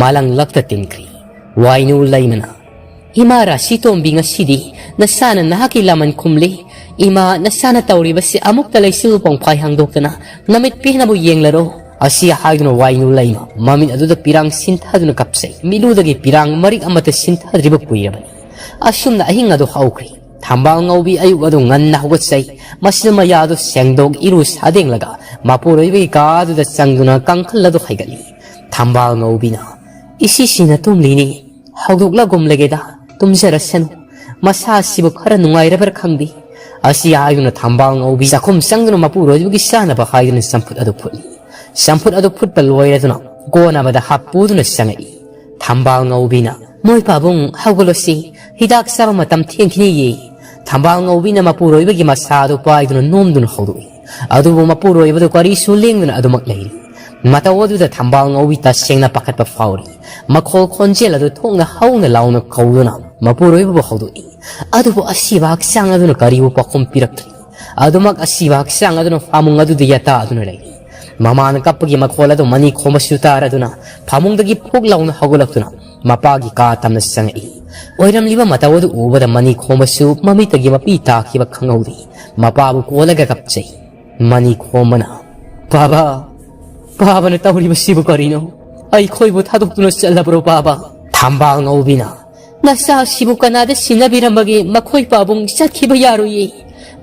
ꯃꯥꯂꯪꯂꯛꯇ ꯇꯤꯟꯈ꯭ꯔꯤ꯫ ꯋꯥꯏꯅꯨ ꯂꯩꯃꯅ, "ꯏꯃꯥ ꯔꯥꯁꯤ ꯇꯣꯝꯕꯤ, ꯉꯁꯤꯗꯤ ꯅꯁꯥꯅ ꯅꯍꯥꯛꯀꯤ ꯂꯥꯃꯟ ꯈꯨꯝꯂꯤ꯫ ꯏꯃꯥ, ꯅꯁꯥꯅ ꯇꯧꯔꯤꯕꯁꯤ ꯑꯃꯨꯛꯇ ꯂꯩꯆꯤꯜ ꯄꯣꯡꯐꯥꯏ ꯍꯥꯡꯗꯣꯛꯇꯅ ꯅꯃꯤꯠ ꯄꯦꯟꯅꯕꯨ ꯌꯦꯡꯂꯔꯣ?" ꯑꯁꯤ ꯍꯥꯏꯗꯨꯅ ꯋꯥꯏꯅꯨ ꯂꯩꯃ ꯃꯃꯤꯠ ꯑꯗꯨꯗ ꯄꯤꯔꯥꯡ ꯁꯤꯟꯊꯗꯨꯅ ꯀꯞꯆꯩ꯫ ꯃꯤꯠꯂꯨꯗꯒꯤ ꯄꯤꯔꯥꯡ ꯃꯔꯤꯛ ꯑꯃꯠꯇ ꯁꯤꯟꯊꯗ꯭ꯔꯤꯕ ꯀꯨꯏꯔꯕꯅꯤ꯫ ꯑꯁꯨꯝꯅ ꯑꯍꯤꯡ ꯑꯗꯨ ꯍꯧꯈ꯭ꯔꯤ꯫ ꯊꯝꯕꯥꯜ ꯉꯧꯕꯤ ꯑꯌꯨꯛ ꯑꯗꯨ ꯉꯟꯅ ꯍꯧꯒꯠꯆꯩ꯫ ꯃꯁꯤꯅ ꯃꯌꯥꯗꯨ ꯁꯦꯡꯗꯣꯛ ꯏꯔꯨ ꯁꯥꯗꯦꯡꯂꯒ ꯃꯄꯨꯔꯣꯏꯕꯒꯤ ꯀꯥ ꯑꯗꯨꯗ ꯆꯪꯗꯨꯅ ꯀꯥꯡꯈꯜ ꯑꯗꯨ ꯍꯩꯒꯠꯂꯤ꯫ ꯊꯝꯕꯥꯜ ꯉꯧꯕꯤꯅ, "ꯏꯁꯤꯁꯤꯅ ꯇꯨꯝꯂꯤꯅꯤ, ꯍꯧꯗꯣꯛꯂꯒꯨꯝꯂꯒꯦꯗ, ꯇꯨꯝꯖꯔꯁꯅꯨ꯫ ꯃꯁꯥꯁꯤꯕꯨ ꯈꯔ ꯅꯨꯡꯉꯥꯏꯔꯕ꯭ꯔꯥ ꯈꯪꯗꯦ"꯫ ꯑꯁꯤ ꯍꯥꯏꯗꯨꯅ ꯊꯝꯕꯥꯜ ꯉꯧꯕꯤ ꯆꯥꯛꯈꯨꯝ ꯆꯪꯗꯨꯅ ꯃꯄꯨꯔꯣꯏꯕꯒꯤ ꯆꯥꯅꯕ ꯍꯥꯏꯗꯨꯅ ꯆꯝꯐꯨꯠ ꯑꯗꯨ ꯐꯨꯠꯂꯤ꯫ ꯆꯝꯐꯨꯠ ꯑꯗꯨ ꯐꯨꯠꯄ ꯂꯣꯏꯔꯗꯨꯅ ꯀꯣꯟ ꯑꯃꯗ ꯍꯥꯞꯄꯨꯗꯨꯅ ꯆꯪꯉꯛꯏ꯫ ꯊꯝꯕꯥꯜ ꯉꯧꯕꯤꯅ, "ꯃꯣꯏ ꯄꯥꯕꯨꯡ, ꯍꯧꯒꯠꯂꯣꯁꯤ, ꯍꯤꯗꯥꯛ ꯆꯥꯕ ꯃꯇꯝ ꯊꯦꯡꯈꯤꯅꯤꯌꯦ"꯫ ꯊꯝꯕꯥꯜ ꯉꯧꯕꯤꯅ ꯃꯄꯨꯔꯣꯏꯕꯒꯤ ꯃꯁꯥ ꯑꯗꯨ ꯄꯥꯏꯗꯨꯅ ꯅꯣꯝꯗꯨꯅ ꯍꯧꯗꯣꯛꯏ꯫ ꯑꯗꯨꯕꯨ ꯃꯄꯨꯔꯣꯏꯕꯗꯨ ꯀꯔꯤꯁꯨ ꯂꯦꯡꯗꯨꯅ ꯑꯗꯨꯃꯛ ꯂꯩꯔꯤ꯫ ꯃꯇꯧ ꯑꯗꯨꯗ ꯊꯝꯕꯥꯜ ꯉꯧꯕꯤ ꯇꯁꯦꯡꯅ ꯄꯥꯈꯠꯄ ꯐꯥꯎꯔꯤ꯫ ꯃꯈꯣꯜ ꯈꯣꯟꯖꯦꯜ ꯑꯗꯨ ꯊꯣꯛꯅ ꯍꯧꯅ ꯂꯥꯎꯅ ꯀꯧꯗꯨꯅ ꯃꯄꯨꯔꯣꯏꯕꯕꯨ ꯍꯧꯗꯣꯛꯏ꯫ ꯑꯗꯨꯕꯨ ꯑꯁꯤꯕ ꯍꯛꯆꯥꯡ ꯑꯗꯨꯅ ꯀꯔꯤꯕꯨ ꯄꯥꯎꯈꯨꯝ ꯄꯤꯔꯛꯇ꯭ꯔꯤ꯫ ꯑꯗꯨꯃꯛ ꯑꯁꯤꯕ ꯍꯛꯆꯥꯡ ꯑꯗꯨꯅ ꯐꯥꯃꯨꯡ ꯑꯗꯨꯗ ꯌꯥꯇꯥꯗꯨꯅ ꯂꯩꯔꯤ꯫ ꯃꯃꯥꯅ ꯀꯞꯄꯒꯤ ꯃꯈꯣꯜ ꯑꯗꯨ ꯃꯅꯤ ꯈꯣꯝꯕꯁꯨ ꯇꯥꯔꯗꯨꯅ ꯐꯃꯨꯡꯗꯒꯤ ꯐꯨꯛ ꯂꯥꯎꯅ ꯍꯧꯒꯠꯂꯛꯇꯨꯅ ꯃꯄꯥꯒꯤ ꯀꯥ ꯇꯝꯅ ꯆꯪꯉꯛꯏ꯫ ꯑꯣꯏꯔꯝꯂꯤꯕ ꯃꯇꯧ ꯑꯗꯨ ꯎꯕꯗ ꯃꯅꯤ ꯈꯣꯝꯕꯁꯨ ꯃꯃꯤꯠꯇꯒꯤ ꯃꯄꯤ ꯇꯥꯈꯤꯕ ꯈꯪꯍꯧꯗꯦ꯫ ꯃꯄꯥꯕꯨ ꯀꯣꯜꯂꯒ ꯀꯞꯆꯩ꯫ ꯃꯅꯤ ꯈꯣꯝꯕꯅ, "ꯄꯥꯕ, ꯄꯥꯕꯅ ꯇꯧꯔꯤꯕꯁꯤꯕꯨ ꯀꯔꯤꯅꯣ? ꯑꯩꯈꯣꯏꯕꯨ ꯊꯥꯗꯣꯛꯇꯨꯅ ꯆꯠꯂꯕ꯭ꯔꯣ ꯄꯥꯕ?" ꯊꯝꯕꯥꯜ ꯉꯧꯕꯤꯅ, "ꯅꯆꯥꯁꯤꯕꯨ ꯀꯅꯥꯗ ꯁꯤꯟꯅꯕꯤꯔꯝꯕꯒꯦ? ꯃꯈꯣꯏ ꯄꯥꯕꯨꯡ ꯆꯠꯈꯤꯕ ꯌꯥꯔꯣꯏꯌꯦ꯫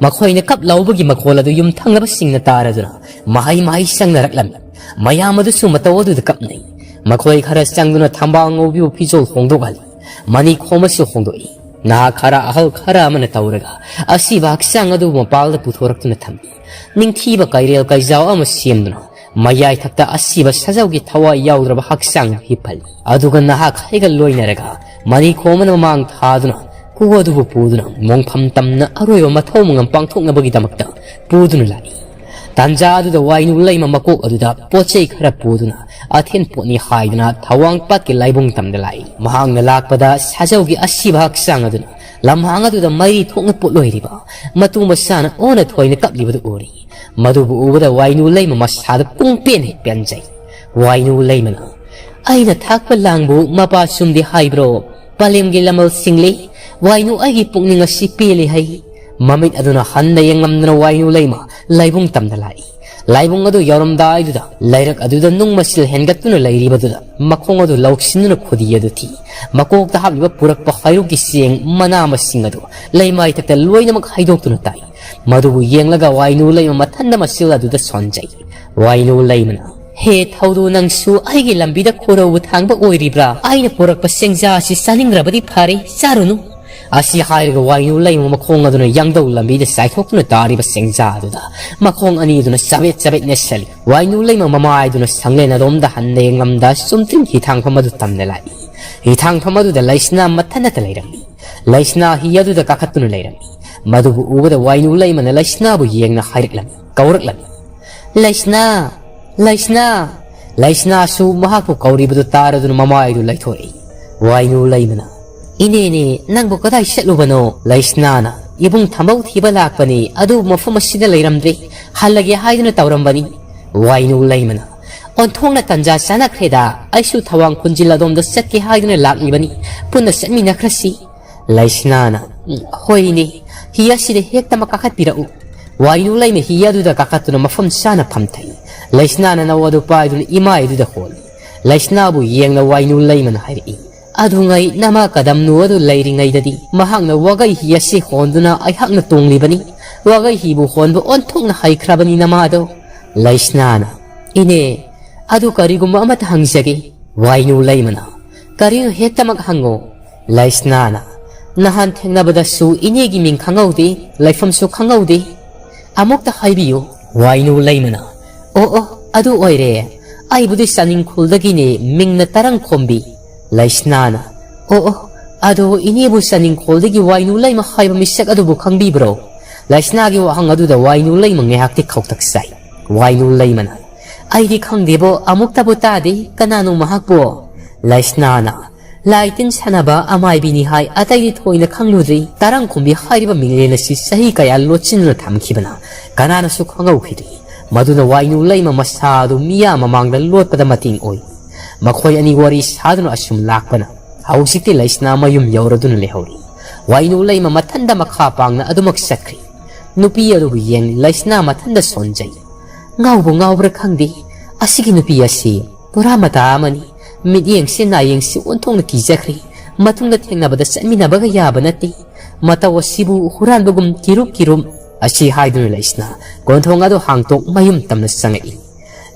ꯃꯈꯣꯏꯅ ꯀꯞ ꯂꯥꯎꯕꯒꯤ ꯃꯈꯣꯜ ꯑꯗꯨ ꯌꯨꯝꯊꯪꯅꯕꯁꯤꯡꯅ ꯇꯥꯔꯗꯨꯅ ꯃꯍꯩ ꯃꯍꯩ ꯆꯪꯅꯔꯛꯂꯝꯃꯤ꯫ ꯃꯌꯥꯝ ꯑꯗꯨꯁꯨ ꯃꯇꯧ ꯑꯗꯨꯗ ꯀꯞꯅꯩ꯫ ꯃꯈꯣꯏ ꯈꯔ ꯆꯪꯗꯨꯅ ꯊꯝꯕꯥꯜ ꯉꯧꯕꯤꯕꯨ ꯐꯤꯖꯣꯜ ꯍꯣꯡꯗꯣꯛꯍꯜꯂꯤ꯫ ꯃꯅꯤ ꯈꯣꯝꯕꯁꯨ ꯍꯣꯡꯗꯣꯛꯏ꯫ ꯅꯍꯥ ꯈꯔ ꯑꯍꯜ ꯈꯔ ꯑꯃꯅ ꯇꯧꯔꯒ ꯑꯁꯤꯕ ꯍꯛꯆꯥꯡ ꯑꯗꯨ ꯃꯄꯥꯜꯗ ꯄꯨꯊꯣꯔꯛꯇꯨꯅ ꯊꯝꯃꯤ꯫ ꯅꯤꯡꯊꯤꯕ ꯀꯩꯔꯦꯜ ꯀꯩꯖꯥꯎ ꯑꯃ ꯁꯦꯝꯗꯨꯅ ꯃꯌꯥꯏ ꯊꯛꯇ ꯑꯁꯤꯕ ꯁꯥꯖꯥꯎꯒꯤ ꯊꯋꯥꯏ ꯌꯥꯎꯗ꯭ꯔꯕ ꯍꯛꯆꯥꯡ ꯍꯤꯞꯍꯜꯂꯤ꯫ ꯑꯗꯨꯒ ꯅꯍꯥꯛ ꯍꯩꯒ ꯂꯣꯏꯅꯔꯒ ꯃꯅꯤ ꯈꯣꯝꯕꯅ ꯃꯃꯥꯡ ꯊꯥꯗꯨꯅ ꯀꯨ ꯑꯗꯨꯕꯨ ꯄꯨꯗꯨꯅ ꯃꯣꯡꯐꯝ ꯇꯝꯅ ꯑꯔꯣꯏꯕ ꯃꯊꯧ ꯃꯉꯝ ꯄꯥꯡꯊꯣꯛꯅꯕꯒꯤꯗꯃꯛꯇ ꯄꯨꯗꯨꯅ ꯂꯥꯛꯏ꯫ ꯇꯥꯟꯖꯥ ꯑꯗꯨꯗ ꯋꯥꯏꯅꯨ ꯂꯩꯃ ꯃꯀꯣꯛ ꯑꯗꯨꯗ ꯄꯣꯠ ꯆꯩ ꯈꯔ ꯄꯨꯗꯨꯅ ꯑꯊꯦꯟ ꯄꯣꯠꯅꯤ ꯍꯥꯏꯗꯨꯅ ꯊꯋꯥꯡ ꯄꯥꯠꯀꯤ ꯂꯥꯏꯕꯨꯡ ꯇꯝꯗ ꯂꯥꯛꯏ꯫ ꯃꯍꯥꯛꯅ ꯂꯥꯛꯄꯗ ꯁꯥꯖꯧꯒꯤ ꯑꯁꯤꯕ ꯍꯛꯆꯥꯡ ꯑꯗꯨꯅ ꯂꯝꯍꯥꯡ ꯑꯗꯨꯗ ꯃꯩꯔꯤ ꯊꯣꯛꯅ ꯄꯣꯠꯂꯣꯏꯔꯤꯕ ꯃꯇꯨ ꯃꯆꯥꯅ ꯑꯣꯟꯅ ꯊꯣꯏꯅ ꯀꯞꯂꯤꯕꯗꯨ ꯎꯔꯤ꯫ ꯃꯗꯨꯕꯨ ꯎꯕꯗ ꯋꯥꯏꯅꯨ ꯂꯩꯃ ꯃꯁꯥꯗ ꯄꯨꯡ ꯄꯦꯟ ꯍꯦꯛ ꯄꯦꯟꯖꯩ꯫ ꯋꯥꯏꯅꯨ ꯂꯩꯃꯅ, "ꯑꯩꯅ ꯊꯥꯛꯄ ꯂꯥꯡꯕꯨ ꯃꯄꯥ ꯆꯨꯝꯗꯦ ꯍꯥꯏꯕ꯭ꯔꯣ? ꯄꯂꯦꯝꯒꯤ ꯂꯃꯜ ꯁꯤꯡꯂꯤ꯫ ꯋꯥꯏꯅꯨ ꯑꯩꯒꯤ ꯄꯨꯛꯅꯤꯡ ꯑꯁꯤ ꯄꯦꯜꯂꯤ ꯍꯥꯏ"꯫ ꯃꯃꯤꯠ ꯑꯗꯨꯅ ꯍꯟꯅ ꯌꯦꯡꯂꯝꯗꯅ ꯋꯥꯏꯅꯨ ꯂꯩꯃ ꯂꯥꯏꯕꯨꯡ ꯇꯝꯗ ꯂꯥꯛꯏ꯫ ꯂꯥꯏꯕꯨꯡ ꯑꯗꯨ ꯌꯧꯔꯝꯗꯥꯏꯗꯨꯗ ꯂꯩꯔꯛ ꯑꯗꯨꯗ ꯅꯨꯡ ꯃꯆꯤꯜ ꯍꯦꯟꯒꯠꯇꯨꯅ ꯂꯩꯔꯤꯕꯗꯨꯗ ꯃꯈꯣꯡ ꯑꯗꯨ ꯂꯧꯁꯤꯟꯗꯨꯅ ꯈꯨꯗꯤ ꯑꯗꯨ ꯊꯤ꯫ ꯃꯀꯣꯛꯇ ꯍꯥꯞꯂꯤꯕ ꯄꯨꯔꯛꯄ ꯍꯩꯔꯨꯛꯀꯤ ꯆꯦꯡ ꯃꯅꯥ ꯃꯁꯤꯡ ꯑꯗꯨ ꯂꯩꯃꯥꯏꯊꯛꯇ ꯂꯣꯏꯅꯃꯛ ꯍꯩꯗꯣꯛꯇꯨꯅ ꯇꯥꯏ꯫ ꯃꯗꯨꯕꯨ ꯌꯦꯡꯂꯒ ꯋꯥꯏꯅꯨ ꯂꯩꯃ ꯃꯊꯟꯗ ꯃꯆꯤꯜ ꯑꯗꯨꯗ ꯁꯣꯟꯖꯩ꯫ ꯋꯥꯏꯅꯨ ꯂꯩꯃꯅ, "ꯍꯦ ꯊꯧꯗꯨ, ꯅꯪꯁꯨ ꯑꯩꯒꯤ ꯂꯝꯕꯤꯗ ꯈꯨꯔꯧꯕ ꯊꯥꯡꯕ ꯑꯣꯏꯔꯤꯕ꯭ꯔꯥ? ꯑꯩꯅ ꯄꯨꯔꯛꯄ ꯆꯦꯡꯖꯥ ꯑꯁꯤ ꯆꯥꯅꯤꯡꯗ꯭ꯔꯕꯗꯤ ꯐꯔꯦ, ꯆꯥꯔꯨꯅꯨ"꯫ ꯑꯁꯤ ꯍꯥꯏꯔꯒ ꯋꯥꯏꯅꯨ ꯂꯩꯃ ꯃꯈꯣꯡ ꯑꯗꯨꯅ ꯌꯥꯡꯗꯧ ꯂꯝꯕꯤꯗ ꯆꯥꯏꯊꯣꯛꯇꯨꯅ ꯇꯥꯔꯤꯕ ꯆꯦꯡꯖꯥ ꯑꯗꯨꯗ ꯃꯈꯣꯡ ꯑꯅꯤ ꯑꯗꯨꯅ ꯆꯕꯦꯠ ꯆꯕꯦꯠ ꯅꯦꯠꯁꯜꯂꯤ꯫ ꯋꯥꯏꯅꯨ ꯂꯩꯃ ꯃꯃꯥꯏꯗꯨꯅ ꯁꯪꯂꯦꯟ ꯑꯗꯣꯝꯗ ꯍꯟꯅ ꯌꯦꯡꯂꯝꯗ ꯆꯨꯝꯗ꯭ꯔꯤꯡ ꯍꯤꯊꯥꯡꯐꯝ ꯑꯗꯨ ꯇꯝꯅ ꯂꯥꯛꯏ꯫ ꯍꯤꯊꯥꯡꯐꯝ ꯑꯗꯨꯗ ꯂꯩꯁꯅꯥ ꯃꯊꯟꯅꯇ ꯂꯩꯔꯝꯃꯤ꯫ ꯂꯩꯁꯅꯥ ꯍꯤ ꯑꯗꯨꯗ ꯀꯥꯈꯠꯇꯨꯅ ꯂꯩꯔꯝꯃꯤ꯫ ꯃꯗꯨꯕꯨ ꯎꯕꯗ ꯋꯥꯏꯅꯨ ꯂꯩꯃꯅ ꯂꯩꯁꯅꯥꯕꯨ ꯌꯦꯡꯅ ꯍꯥꯏꯔꯛꯂꯝꯃꯤ, ꯀꯧꯔꯛꯂꯝꯃꯤ, "ꯂꯩꯁꯅꯥ! ꯂꯩꯁꯅꯥ!" ꯂꯩꯁꯅꯥꯁꯨ ꯃꯍꯥꯛꯄꯨ ꯀꯧꯔꯤꯕꯗꯨ ꯇꯥꯔꯗꯨꯅ ꯃꯃꯥꯏꯗꯨ ꯂꯩꯊꯣꯔꯛꯏ꯫ ꯋꯥꯏꯅꯨ ꯂꯩꯃꯅ, "ꯏꯅꯦꯅꯦ, ꯅꯪꯕꯨ ꯀꯗꯥꯏ ꯆꯠꯂꯨꯕꯅꯣ?" ꯂꯩꯁꯅꯥꯅ, "ꯏꯕꯨꯡ ꯊꯝꯕꯧ ꯊꯤꯕ ꯂꯥꯛꯄꯅꯤ, ꯑꯗꯨꯕꯨ ꯃꯐꯝ ꯑꯁꯤꯗ ꯂꯩꯔꯝꯗ꯭ꯔꯦ, ꯍꯜꯂꯒꯦ ꯍꯥꯏꯗꯨꯅ ꯇꯧꯔꯝꯕꯅꯤ"꯫ ꯋꯥꯏꯅꯨ ꯂꯩꯃꯅ, "ꯑꯣꯟꯊꯣꯛꯅ ꯇꯟꯖꯥ ꯆꯥꯅꯈ꯭ꯔꯦꯗ, ꯑꯩꯁꯨ ꯊꯋꯥꯡ ꯈꯨꯟꯖꯤꯜ ꯑꯗꯣꯝꯗ ꯆꯠꯀꯦ ꯍꯥꯏꯗꯨꯅ ꯂꯥꯛꯂꯤꯕꯅꯤ, ꯄꯨꯟꯅ ꯆꯠꯃꯤꯟꯅꯈ꯭ꯔꯁꯤ"꯫ ꯂꯩꯁꯅꯥꯅ, "ꯎꯝ, ꯍꯣꯏꯅꯦ, ꯍꯤ ꯑꯁꯤꯗ ꯍꯦꯛꯇꯃꯛ ꯀꯥꯈꯠꯄꯤꯔꯛꯎ"꯫ ꯋꯥꯏꯅꯨ ꯂꯩꯃ ꯍꯤ ꯑꯗꯨꯗ ꯀꯥꯈꯠꯇꯨꯅ ꯃꯐꯝ ꯆꯥꯅ ꯐꯝꯊꯩ꯫ ꯂꯩꯁꯅꯥꯅ ꯅꯧ ꯑꯗꯨ ꯄꯥꯏꯗꯨꯅ ꯏꯃꯥꯏ ꯑꯗꯨꯗ ꯍꯣꯜꯂꯤ꯫ ꯂꯩꯁꯅꯥꯕꯨ ꯌꯦꯡꯅ ꯋꯥꯏꯅꯨ ꯂꯩꯃꯅ ꯍꯥꯏꯔꯛꯏ, "ꯑꯗꯨꯉꯩ ꯅꯃꯥ ꯀꯗꯝꯅꯨ ꯑꯗꯨ ꯂꯩꯔꯤꯉꯩꯗꯗꯤ ꯃꯍꯥꯛꯅ ꯋꯥꯒꯩ ꯍꯤ ꯑꯁꯤ ꯍꯣꯟꯗꯨꯅ ꯑꯩꯍꯥꯛꯅ ꯇꯣꯡꯂꯤꯕꯅꯤ꯫ ꯋꯥꯒꯩ ꯍꯤꯕꯨ ꯍꯣꯟꯕ ꯑꯣꯟꯊꯣꯛꯅ ꯍꯩꯈ꯭ꯔꯕꯅꯤ ꯅꯃꯥꯗꯣ"꯫ ꯂꯩꯁꯅꯥꯅ, "ꯏꯅꯦ, ꯑꯗꯨ ꯀꯔꯤꯒꯨꯝꯕ ꯑꯃꯇ ꯍꯪꯖꯒꯦ"꯫ ꯋꯥꯏꯅꯨ ꯂꯩꯃꯅ, "ꯀꯔꯤꯅꯣ ꯍꯦꯛꯇꯃꯛ ꯍꯪꯉꯣ"꯫ ꯂꯩꯁꯅꯥꯅ, "ꯅꯍꯥꯟ ꯊꯦꯡꯅꯕꯗꯁꯨ ꯏꯅꯦꯒꯤ ꯃꯤꯡ ꯈꯪꯍꯧꯗꯦ, ꯂꯩꯐꯝꯁꯨ ꯈꯪꯍꯧꯗꯦ꯫ ꯑꯃꯨꯛꯇ ꯍꯥꯏꯕꯤꯌꯨ"꯫ ꯋꯥꯏꯅꯨ ꯂꯩꯃꯅ, "ꯑꯣ ꯑꯣ, ꯑꯗꯨ ꯑꯣꯏꯔꯦ꯫ ꯑꯩꯕꯨꯗꯤ ꯆꯥꯅꯤꯡꯈꯣꯜꯗꯒꯤꯅꯦ, ꯃꯤꯡꯅ ꯇꯔꯪꯈꯣꯝꯕꯤ"꯫ ꯂꯩꯁꯅꯥꯅ, "ꯑꯣ ꯑꯣ, ꯑꯗꯣ ꯏꯅꯦꯕꯨ ꯆꯥꯅꯤꯡꯈꯣꯜꯗꯒꯤ ꯋꯥꯏꯅꯨ ꯂꯩꯃ ꯍꯥꯏꯕ ꯃꯤꯁꯛ ꯑꯗꯨꯕꯨ ꯈꯪꯕꯤꯕ꯭ꯔꯣ?" ꯂꯩꯁꯅꯥꯒꯤ ꯋꯥꯍꯪ ꯑꯗꯨꯗ ꯋꯥꯏꯅꯨ ꯂꯩꯃ ꯉꯥꯏꯍꯥꯛꯇꯤ ꯈꯧꯇꯛ ꯆꯥꯏ꯫ ꯋꯥꯏꯅꯨ ꯂꯩꯃꯅ, "ꯑꯩꯗꯤ ꯈꯪꯗꯦꯕꯣ, ꯑꯃꯨꯛꯇꯕꯨ ꯇꯥꯗꯦ꯫ ꯀꯅꯥꯅꯣ ꯃꯍꯥꯛꯄꯣ?" ꯂꯩꯁꯅꯥꯅ, "ꯂꯥꯏ ꯇꯤꯟ ꯁꯥꯟꯅꯕ ꯑꯃꯥꯏꯕꯤꯅꯤ ꯍꯥꯏ, ꯑꯇꯩꯗꯤ ꯊꯣꯏꯅ ꯈꯪꯂꯨꯗ꯭ꯔꯤ꯫ ꯇꯔꯪꯈꯨꯝꯕꯤ ꯍꯥꯏꯔꯤꯕ ꯃꯤꯡꯂꯦꯟ ꯑꯁꯤ ꯆꯍꯤ ꯀꯌꯥ ꯂꯣꯠꯁꯤꯟꯗꯨꯅ ꯊꯝꯈꯤꯕꯅ ꯀꯅꯥꯅꯁꯨ ꯈꯪꯍꯧꯈꯤꯗ꯭ꯔꯤ꯫ ꯃꯗꯨꯅ ꯋꯥꯏꯅꯨ ꯂꯩꯃ ꯃꯁꯥ ꯑꯗꯨ ꯃꯤꯌꯥꯝ ꯃꯃꯥꯡꯗ ꯂꯣꯠꯄꯗ ꯃꯇꯦꯡ ꯑꯣꯏ"꯫ ꯃꯈꯣꯏ ꯑꯅꯤ ꯋꯥꯔꯤ ꯁꯥꯗꯨꯅ ꯑꯁꯨꯝ ꯂꯥꯛꯄꯅ ꯍꯧꯖꯤꯛꯇꯤ ꯂꯩꯁꯅꯥ ꯃꯌꯨꯝ ꯌꯧꯔꯗꯨꯅ ꯂꯩꯍꯧꯔꯤ꯫ ꯋꯥꯏꯅꯨ ꯂꯩꯃ ꯃꯊꯟꯗ ꯃꯈꯥ ꯄꯥꯡꯅ ꯑꯗꯨꯃꯛ ꯆꯠꯈ꯭ꯔꯤ꯫ ꯅꯨꯄꯤ ꯑꯗꯨꯕꯨ ꯌꯦꯡ ꯂꯩꯁꯅꯥ ꯃꯊꯟꯗ ꯁꯣꯟꯖꯩ꯫ "ꯉꯥꯎꯕꯨ ꯉꯥꯎꯕ꯭ꯔꯥ ꯈꯪꯗꯦ, ꯑꯁꯤꯒꯤ ꯅꯨꯄꯤ ꯑꯁꯤ ꯄꯨꯔꯥ ꯃꯇꯥ ꯑꯃꯅꯤ꯫ ꯃꯤꯠꯌꯦꯡꯁꯤ ꯅꯥꯌꯦꯡꯁꯤ ꯑꯣꯟꯊꯣꯛꯅ ꯀꯤꯖꯈ꯭ꯔꯦ꯫ ꯃꯇꯨꯡꯗ ꯊꯦꯡꯅꯕꯗ ꯆꯠꯃꯤꯟꯅꯕꯒ ꯌꯥꯕ ꯅꯠꯇꯦ꯫ ꯃꯇꯧ ꯑꯁꯤꯕꯨ ꯍꯨꯔꯥꯟꯕꯒꯨꯝ ꯀꯤꯔꯨꯝ ꯀꯤꯔꯨꯝ"꯫ ꯑꯁꯤ ꯍꯥꯏꯗꯨꯅ ꯂꯩꯁꯅꯥ ꯀꯣꯟꯊꯣꯡ ꯑꯗꯨ ꯍꯥꯡꯇꯣꯛ ꯃꯌꯨꯝ ꯇꯝꯅ ꯆꯪꯉꯛꯏ꯫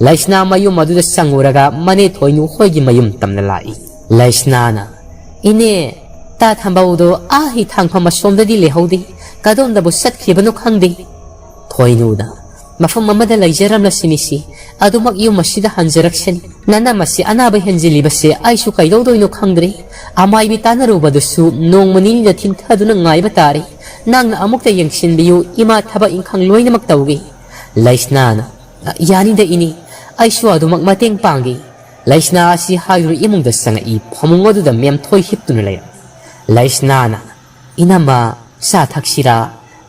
ꯂꯩꯁꯅꯥ ꯃꯌꯨꯝ ꯑꯗꯨꯗ ꯆꯪꯉꯨꯔꯒ ꯃꯅꯦ ꯊꯣꯏꯅꯨ ꯍꯣꯏꯒꯤ ꯃꯌꯨꯝ ꯇꯝꯅ ꯂꯥꯛꯏ꯫ ꯂꯩꯁꯅꯥꯅ, "ꯏꯅꯦ, ꯇꯥ ꯊꯝꯕꯧꯗꯣ ꯑꯥ ꯍꯤ ꯊꯥꯡꯐꯝ ꯑꯁꯣꯝꯗꯗꯤ ꯂꯩꯍꯧꯗꯦ꯫ ꯀꯗꯣꯝꯗꯕꯨ ꯆꯠꯈꯤꯕꯅꯣ ꯈꯪꯗꯦ"꯫ ꯊꯣꯏꯅꯨꯅ, "ꯃꯐꯝ ꯑꯃꯗ ꯂꯩꯖꯔꯝꯂꯁꯤꯅꯤꯁꯤ, ꯑꯗꯨꯃꯛ ꯌꯨꯝ ꯑꯁꯤꯗ ꯍꯟꯖꯔꯛꯁꯅꯤ꯫ ꯅꯅꯝ ꯑꯁꯤ ꯑꯅꯥꯕ ꯍꯦꯟꯖꯤꯜꯂꯤꯕꯁꯦ ꯑꯩꯁꯨ ꯀꯩꯗꯧꯗꯣꯏꯅꯣ ꯈꯪꯗ꯭ꯔꯦ꯫ ꯑꯃꯥꯏꯕꯤ ꯇꯥꯟꯅꯔꯨꯕꯗꯨꯁꯨ ꯅꯣꯡꯃ ꯅꯤꯅꯤꯗ ꯊꯤꯟꯊꯗꯨꯅ ꯉꯥꯏꯕ ꯇꯥꯔꯦ꯫ ꯅꯪꯅ ꯑꯃꯨꯛꯇ ꯌꯦꯡꯁꯤꯟꯕꯤꯌꯨ, ꯏꯃꯥ ꯊꯕꯛ ꯏꯪꯈꯥꯡ ꯂꯣꯏꯅꯃꯛ ꯇꯧꯒꯦ"꯫ ꯂꯩꯁꯅꯥꯅ, "ꯌꯥꯅꯤꯗ ꯏꯅꯦ, ꯑꯩꯁꯨ ꯑꯗꯨꯃꯛ ꯃꯇꯦꯡ ꯄꯥꯡꯒꯦ"꯫ ꯂꯩꯁꯅꯥ ꯑꯁꯤ ꯍꯥꯏꯗꯨꯅ ꯏꯃꯨꯡꯗ ꯆꯪꯉꯛꯏ꯫ ꯐꯃꯨꯡ ꯑꯗꯨꯗ ꯃꯦꯝꯊꯣꯏ ꯍꯤꯞꯇꯨꯅ ꯂꯩꯔꯝꯃꯤ꯫ ꯂꯩꯁꯅꯥꯅ, "ꯏꯅꯝꯃ, ꯆꯥ ꯊꯛꯁꯤꯔꯥ?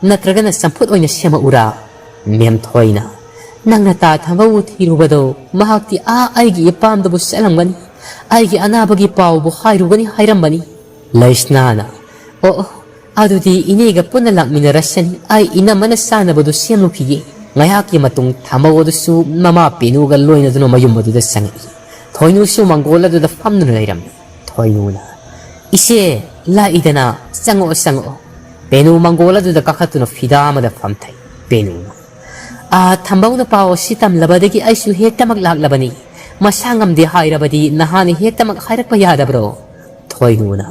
ꯅꯠꯇ꯭ꯔꯒꯅ ꯆꯝꯐꯨꯠ ꯑꯣꯏꯅ ꯁꯦꯝꯃꯛꯎꯔꯥ?" ꯃꯦꯝꯊꯣꯏꯅ, "ꯅꯪꯅ ꯇꯥ ꯊꯝꯕꯧꯕꯨ ꯊꯤꯔꯨꯕꯗꯣ, ꯃꯍꯥꯛꯇꯤ ꯑꯥ ꯑꯩꯒꯤ ꯏꯄꯥꯝꯗꯕꯨ ꯆꯠꯂꯝꯒꯅꯤ, ꯑꯩꯒꯤ ꯑꯅꯥꯕꯒꯤ ꯄꯥꯎꯕꯨ ꯍꯥꯏꯔꯨꯒꯅꯤ ꯍꯥꯏꯔꯝꯕꯅꯤ꯫" ꯂꯩꯁꯅꯥꯅ, "ꯑꯣ, ꯑꯣ, ꯑꯗꯨꯗꯤ ꯏꯅꯦꯒ ꯄꯨꯟꯅ ꯂꯥꯛꯃꯤꯟꯅꯔꯁꯅꯤ꯫ ꯑꯩ ꯏꯅꯝꯃꯅ ꯆꯥꯅꯕꯗꯨ ꯁꯦꯝꯂꯨꯈꯤꯒꯦ꯫" ꯉꯥꯏꯍꯥꯛꯀꯤ ꯃꯇꯨꯡ ꯊꯝꯕꯧ ꯑꯗꯨꯁꯨ ꯃꯃꯥ ꯄꯦꯅꯨꯒ ꯂꯣꯏꯅꯗꯨꯅ ꯃꯌꯨꯝ ꯑꯗꯨꯗ ꯆꯪꯉꯛꯏ꯫ ꯊꯣꯏꯅꯨꯁꯨ ꯃꯪꯒꯣꯜ ꯑꯗꯨꯗ ꯐꯝꯗꯨꯅ ꯂꯩꯔꯝꯃꯤ꯫ ꯊꯣꯏꯅꯨꯅ, "ꯏꯆꯦ, ꯂꯥꯛꯏꯗꯅ, ꯆꯪꯉꯛꯑꯣ, ꯆꯪꯉꯛꯑꯣ꯫" ꯄꯦꯅꯨ ꯃꯪꯒꯣꯜ ꯑꯗꯨꯗ ꯀꯥꯈꯠꯇꯨꯅ ꯐꯤꯗꯥ ꯑꯃꯗ ꯐꯝꯊꯩ꯫ ꯄꯦꯅꯨꯅ, "ꯑꯥ, ꯊꯝꯕꯧꯅ ꯄꯥꯎ ꯑꯁꯤ ꯇꯝꯂꯕꯗꯒꯤ ꯑꯩꯁꯨ ꯍꯦꯛꯇꯃꯛ ꯂꯥꯛꯂꯕꯅꯤ꯫ ꯃꯁꯥ ꯉꯝꯗꯦ ꯍꯥꯏꯔꯕꯗꯤ ꯅꯍꯥꯟꯅ ꯍꯦꯛꯇꯃꯛ ꯍꯥꯏꯔꯛꯄ ꯌꯥꯗꯕ꯭ꯔꯣ?" ꯊꯣꯏꯅꯨꯅ,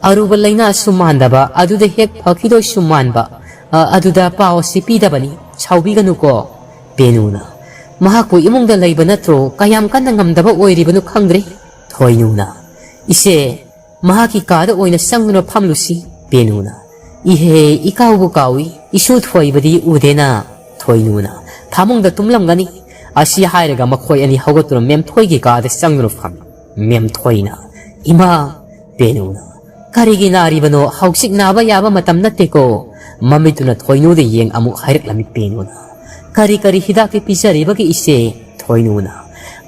"ꯑꯔꯨꯕ ꯂꯥꯏꯅꯥꯁꯨ ꯃꯥꯟꯗꯕ, ꯑꯗꯨꯗ ꯍꯦꯛ ꯐꯈꯤꯗꯣꯏꯁꯨ ꯃꯥꯟꯕ, ꯑ, ꯑꯗꯨꯗ ꯄꯥꯎ ꯑꯁꯤ ꯄꯤꯗꯕꯅꯤ꯫ ꯁꯥꯎꯕꯤꯒꯅꯨꯀꯣ꯫" ꯄꯦꯅꯨꯅ, "ꯃꯍꯥꯛꯄꯨ ꯏꯃꯨꯡꯗ ꯂꯩꯕ ꯅꯠꯇ꯭ꯔꯣ? ꯀꯌꯥꯝ ꯀꯟꯅ ꯉꯝꯗꯕ ꯑꯣꯏꯔꯤꯕꯅꯣ ꯈꯪꯗ꯭ꯔꯦ꯫" ꯊꯣꯏꯅꯨꯅ, "ꯏꯆꯦ, ꯃꯍꯥꯛꯀꯤ ꯀꯥꯗ ꯑꯣꯏꯅ ꯆꯪꯗꯨꯅ ꯐꯝꯂꯨꯁꯤ꯫" ꯄꯦꯅꯨꯅ, "ꯏꯍꯦ, ꯏꯀꯥꯎꯕꯨ ꯀꯥꯎꯏ, ꯏꯁꯨ ꯊꯣꯏꯕꯗꯤ ꯎꯗꯦꯅ꯫" ꯊꯣꯏꯅꯨꯅ, "ꯐꯃꯨꯡꯗ ꯇꯨꯝꯂꯝꯒꯅꯤ꯫" ꯑꯁꯤ ꯍꯥꯏꯔꯒ ꯃꯈꯣꯏ ꯑꯅꯤ ꯍꯧꯒꯠꯇꯨꯅ ꯃꯦꯝꯊꯣꯏꯒꯤ ꯀꯥꯗ ꯆꯪꯗꯨꯅ ꯐꯝꯃꯤ꯫ ꯃꯦꯝꯊꯣꯏꯅ, "ꯏꯃꯥ!" ꯄꯦꯅꯨꯅ, "ꯀꯔꯤꯒꯤ ꯅꯥꯔꯤꯕꯅꯣ? ꯍꯧꯖꯤꯛ ꯅꯥꯕ ꯌꯥꯕ ꯃꯇꯝ ꯅꯠꯇꯦꯀꯣ꯫" ꯃꯃꯤꯠꯇꯨꯅ ꯊꯣꯏꯅꯨꯗ ꯌꯦꯡ ꯑꯃꯨꯛ ꯍꯥꯏꯔꯛꯂꯝꯃꯤ ꯄꯦꯅꯨꯅ, "ꯀꯔꯤ ꯀꯔꯤ ꯍꯤꯗꯥꯛꯇꯤ ꯄꯤꯖꯔꯤꯕꯒꯦ ꯏꯆꯦ?" ꯊꯣꯏꯅꯨꯅ,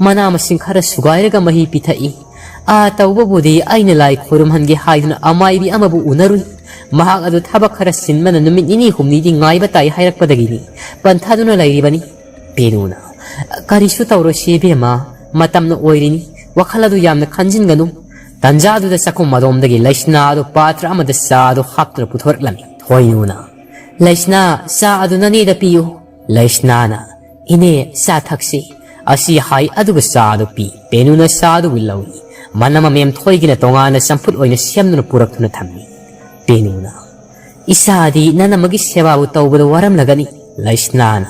"ꯃꯅꯥ ꯃꯁꯤꯡ ꯈꯔ ꯁꯨꯒꯥꯏꯔꯒ ꯃꯍꯤ ꯄꯤꯊꯛꯏ꯫ ꯑꯥ, ꯇꯧꯕꯕꯨꯗꯤ ꯑꯩꯅ ꯂꯥꯏ ꯈꯨꯔꯨꯝꯍꯟꯒꯦ ꯍꯥꯏꯗꯨꯅ ꯑꯃꯥꯏꯕꯤ ꯑꯃꯕꯨ ꯎꯅꯔꯨꯏ꯫ ꯃꯍꯥꯛ ꯑꯗꯨ ꯊꯕꯛ ꯈꯔ ꯆꯤꯟꯕꯅ ꯅꯨꯃꯤꯠ ꯅꯤꯅꯤ ꯍꯨꯝꯅꯤꯗꯤ ꯉꯥꯏꯕ ꯇꯥꯏ ꯍꯥꯏꯔꯛꯄꯗꯒꯤꯅꯤ ꯄꯟꯊꯗꯨꯅ ꯂꯩꯔꯤꯕꯅꯤ꯫" ꯄꯦꯅꯨꯅ, "ꯀꯔꯤꯁꯨ ꯇꯧꯔꯣꯏꯁꯤ ꯏꯕꯦꯝꯃ, ꯃꯇꯝꯅ ꯑꯣꯏꯔꯤꯅꯤ, ꯋꯥꯈꯜ ꯑꯗꯨ ꯌꯥꯝꯅ ꯈꯟꯖꯤꯟꯒꯅꯨ꯫" ꯇꯟꯖꯥꯗꯨꯗ ꯆꯥꯛꯈꯨꯝ ꯑꯗꯣꯝꯗꯒꯤ ꯂꯩꯁꯅꯥ ꯑꯗꯨ ꯄꯥꯇ꯭ꯔ ꯑꯃꯗ ꯆꯥ ꯑꯗꯨ ꯍꯥꯞꯇꯨꯅ ꯄꯨꯊꯣꯔꯛꯂꯝꯃꯤ꯫ ꯊꯣꯏꯅꯨꯅ, "ꯂꯩꯁꯅꯥ, ꯆꯥ ꯑꯗꯨ ꯅꯅꯦꯗ ꯄꯤꯌꯨ꯫" ꯂꯩꯁꯅꯥꯅ, "ꯏꯅꯦ, ꯆꯥ ꯊꯛꯁꯤ꯫" ꯑꯁꯤ ꯍꯥꯏ ꯑꯗꯨꯒ ꯆꯥ ꯑꯗꯨ ꯄꯤ꯫ ꯄꯦꯅꯨꯅ ꯆꯥ ꯑꯗꯨꯕꯨ ꯂꯧꯏ꯫ ꯃꯅꯝ ꯑꯃꯦꯝ ꯊꯣꯏꯒꯤꯅ ꯇꯣꯉꯥꯟꯅ ꯆꯝꯐꯨꯠ ꯑꯣꯏꯅ ꯁꯦꯝꯗꯨꯅ ꯄꯨꯔꯛꯇꯨꯅ ꯊꯝꯃꯤ꯫ ꯄꯦꯅꯨꯅ, "ꯏꯆꯥꯗꯤ ꯅꯅꯝꯃꯒꯤ ꯁꯦꯕꯥꯕꯨ ꯇꯧꯕꯗ ꯋꯥꯔꯝꯂꯒꯅꯤ꯫" ꯂꯩꯁꯅꯥꯅ,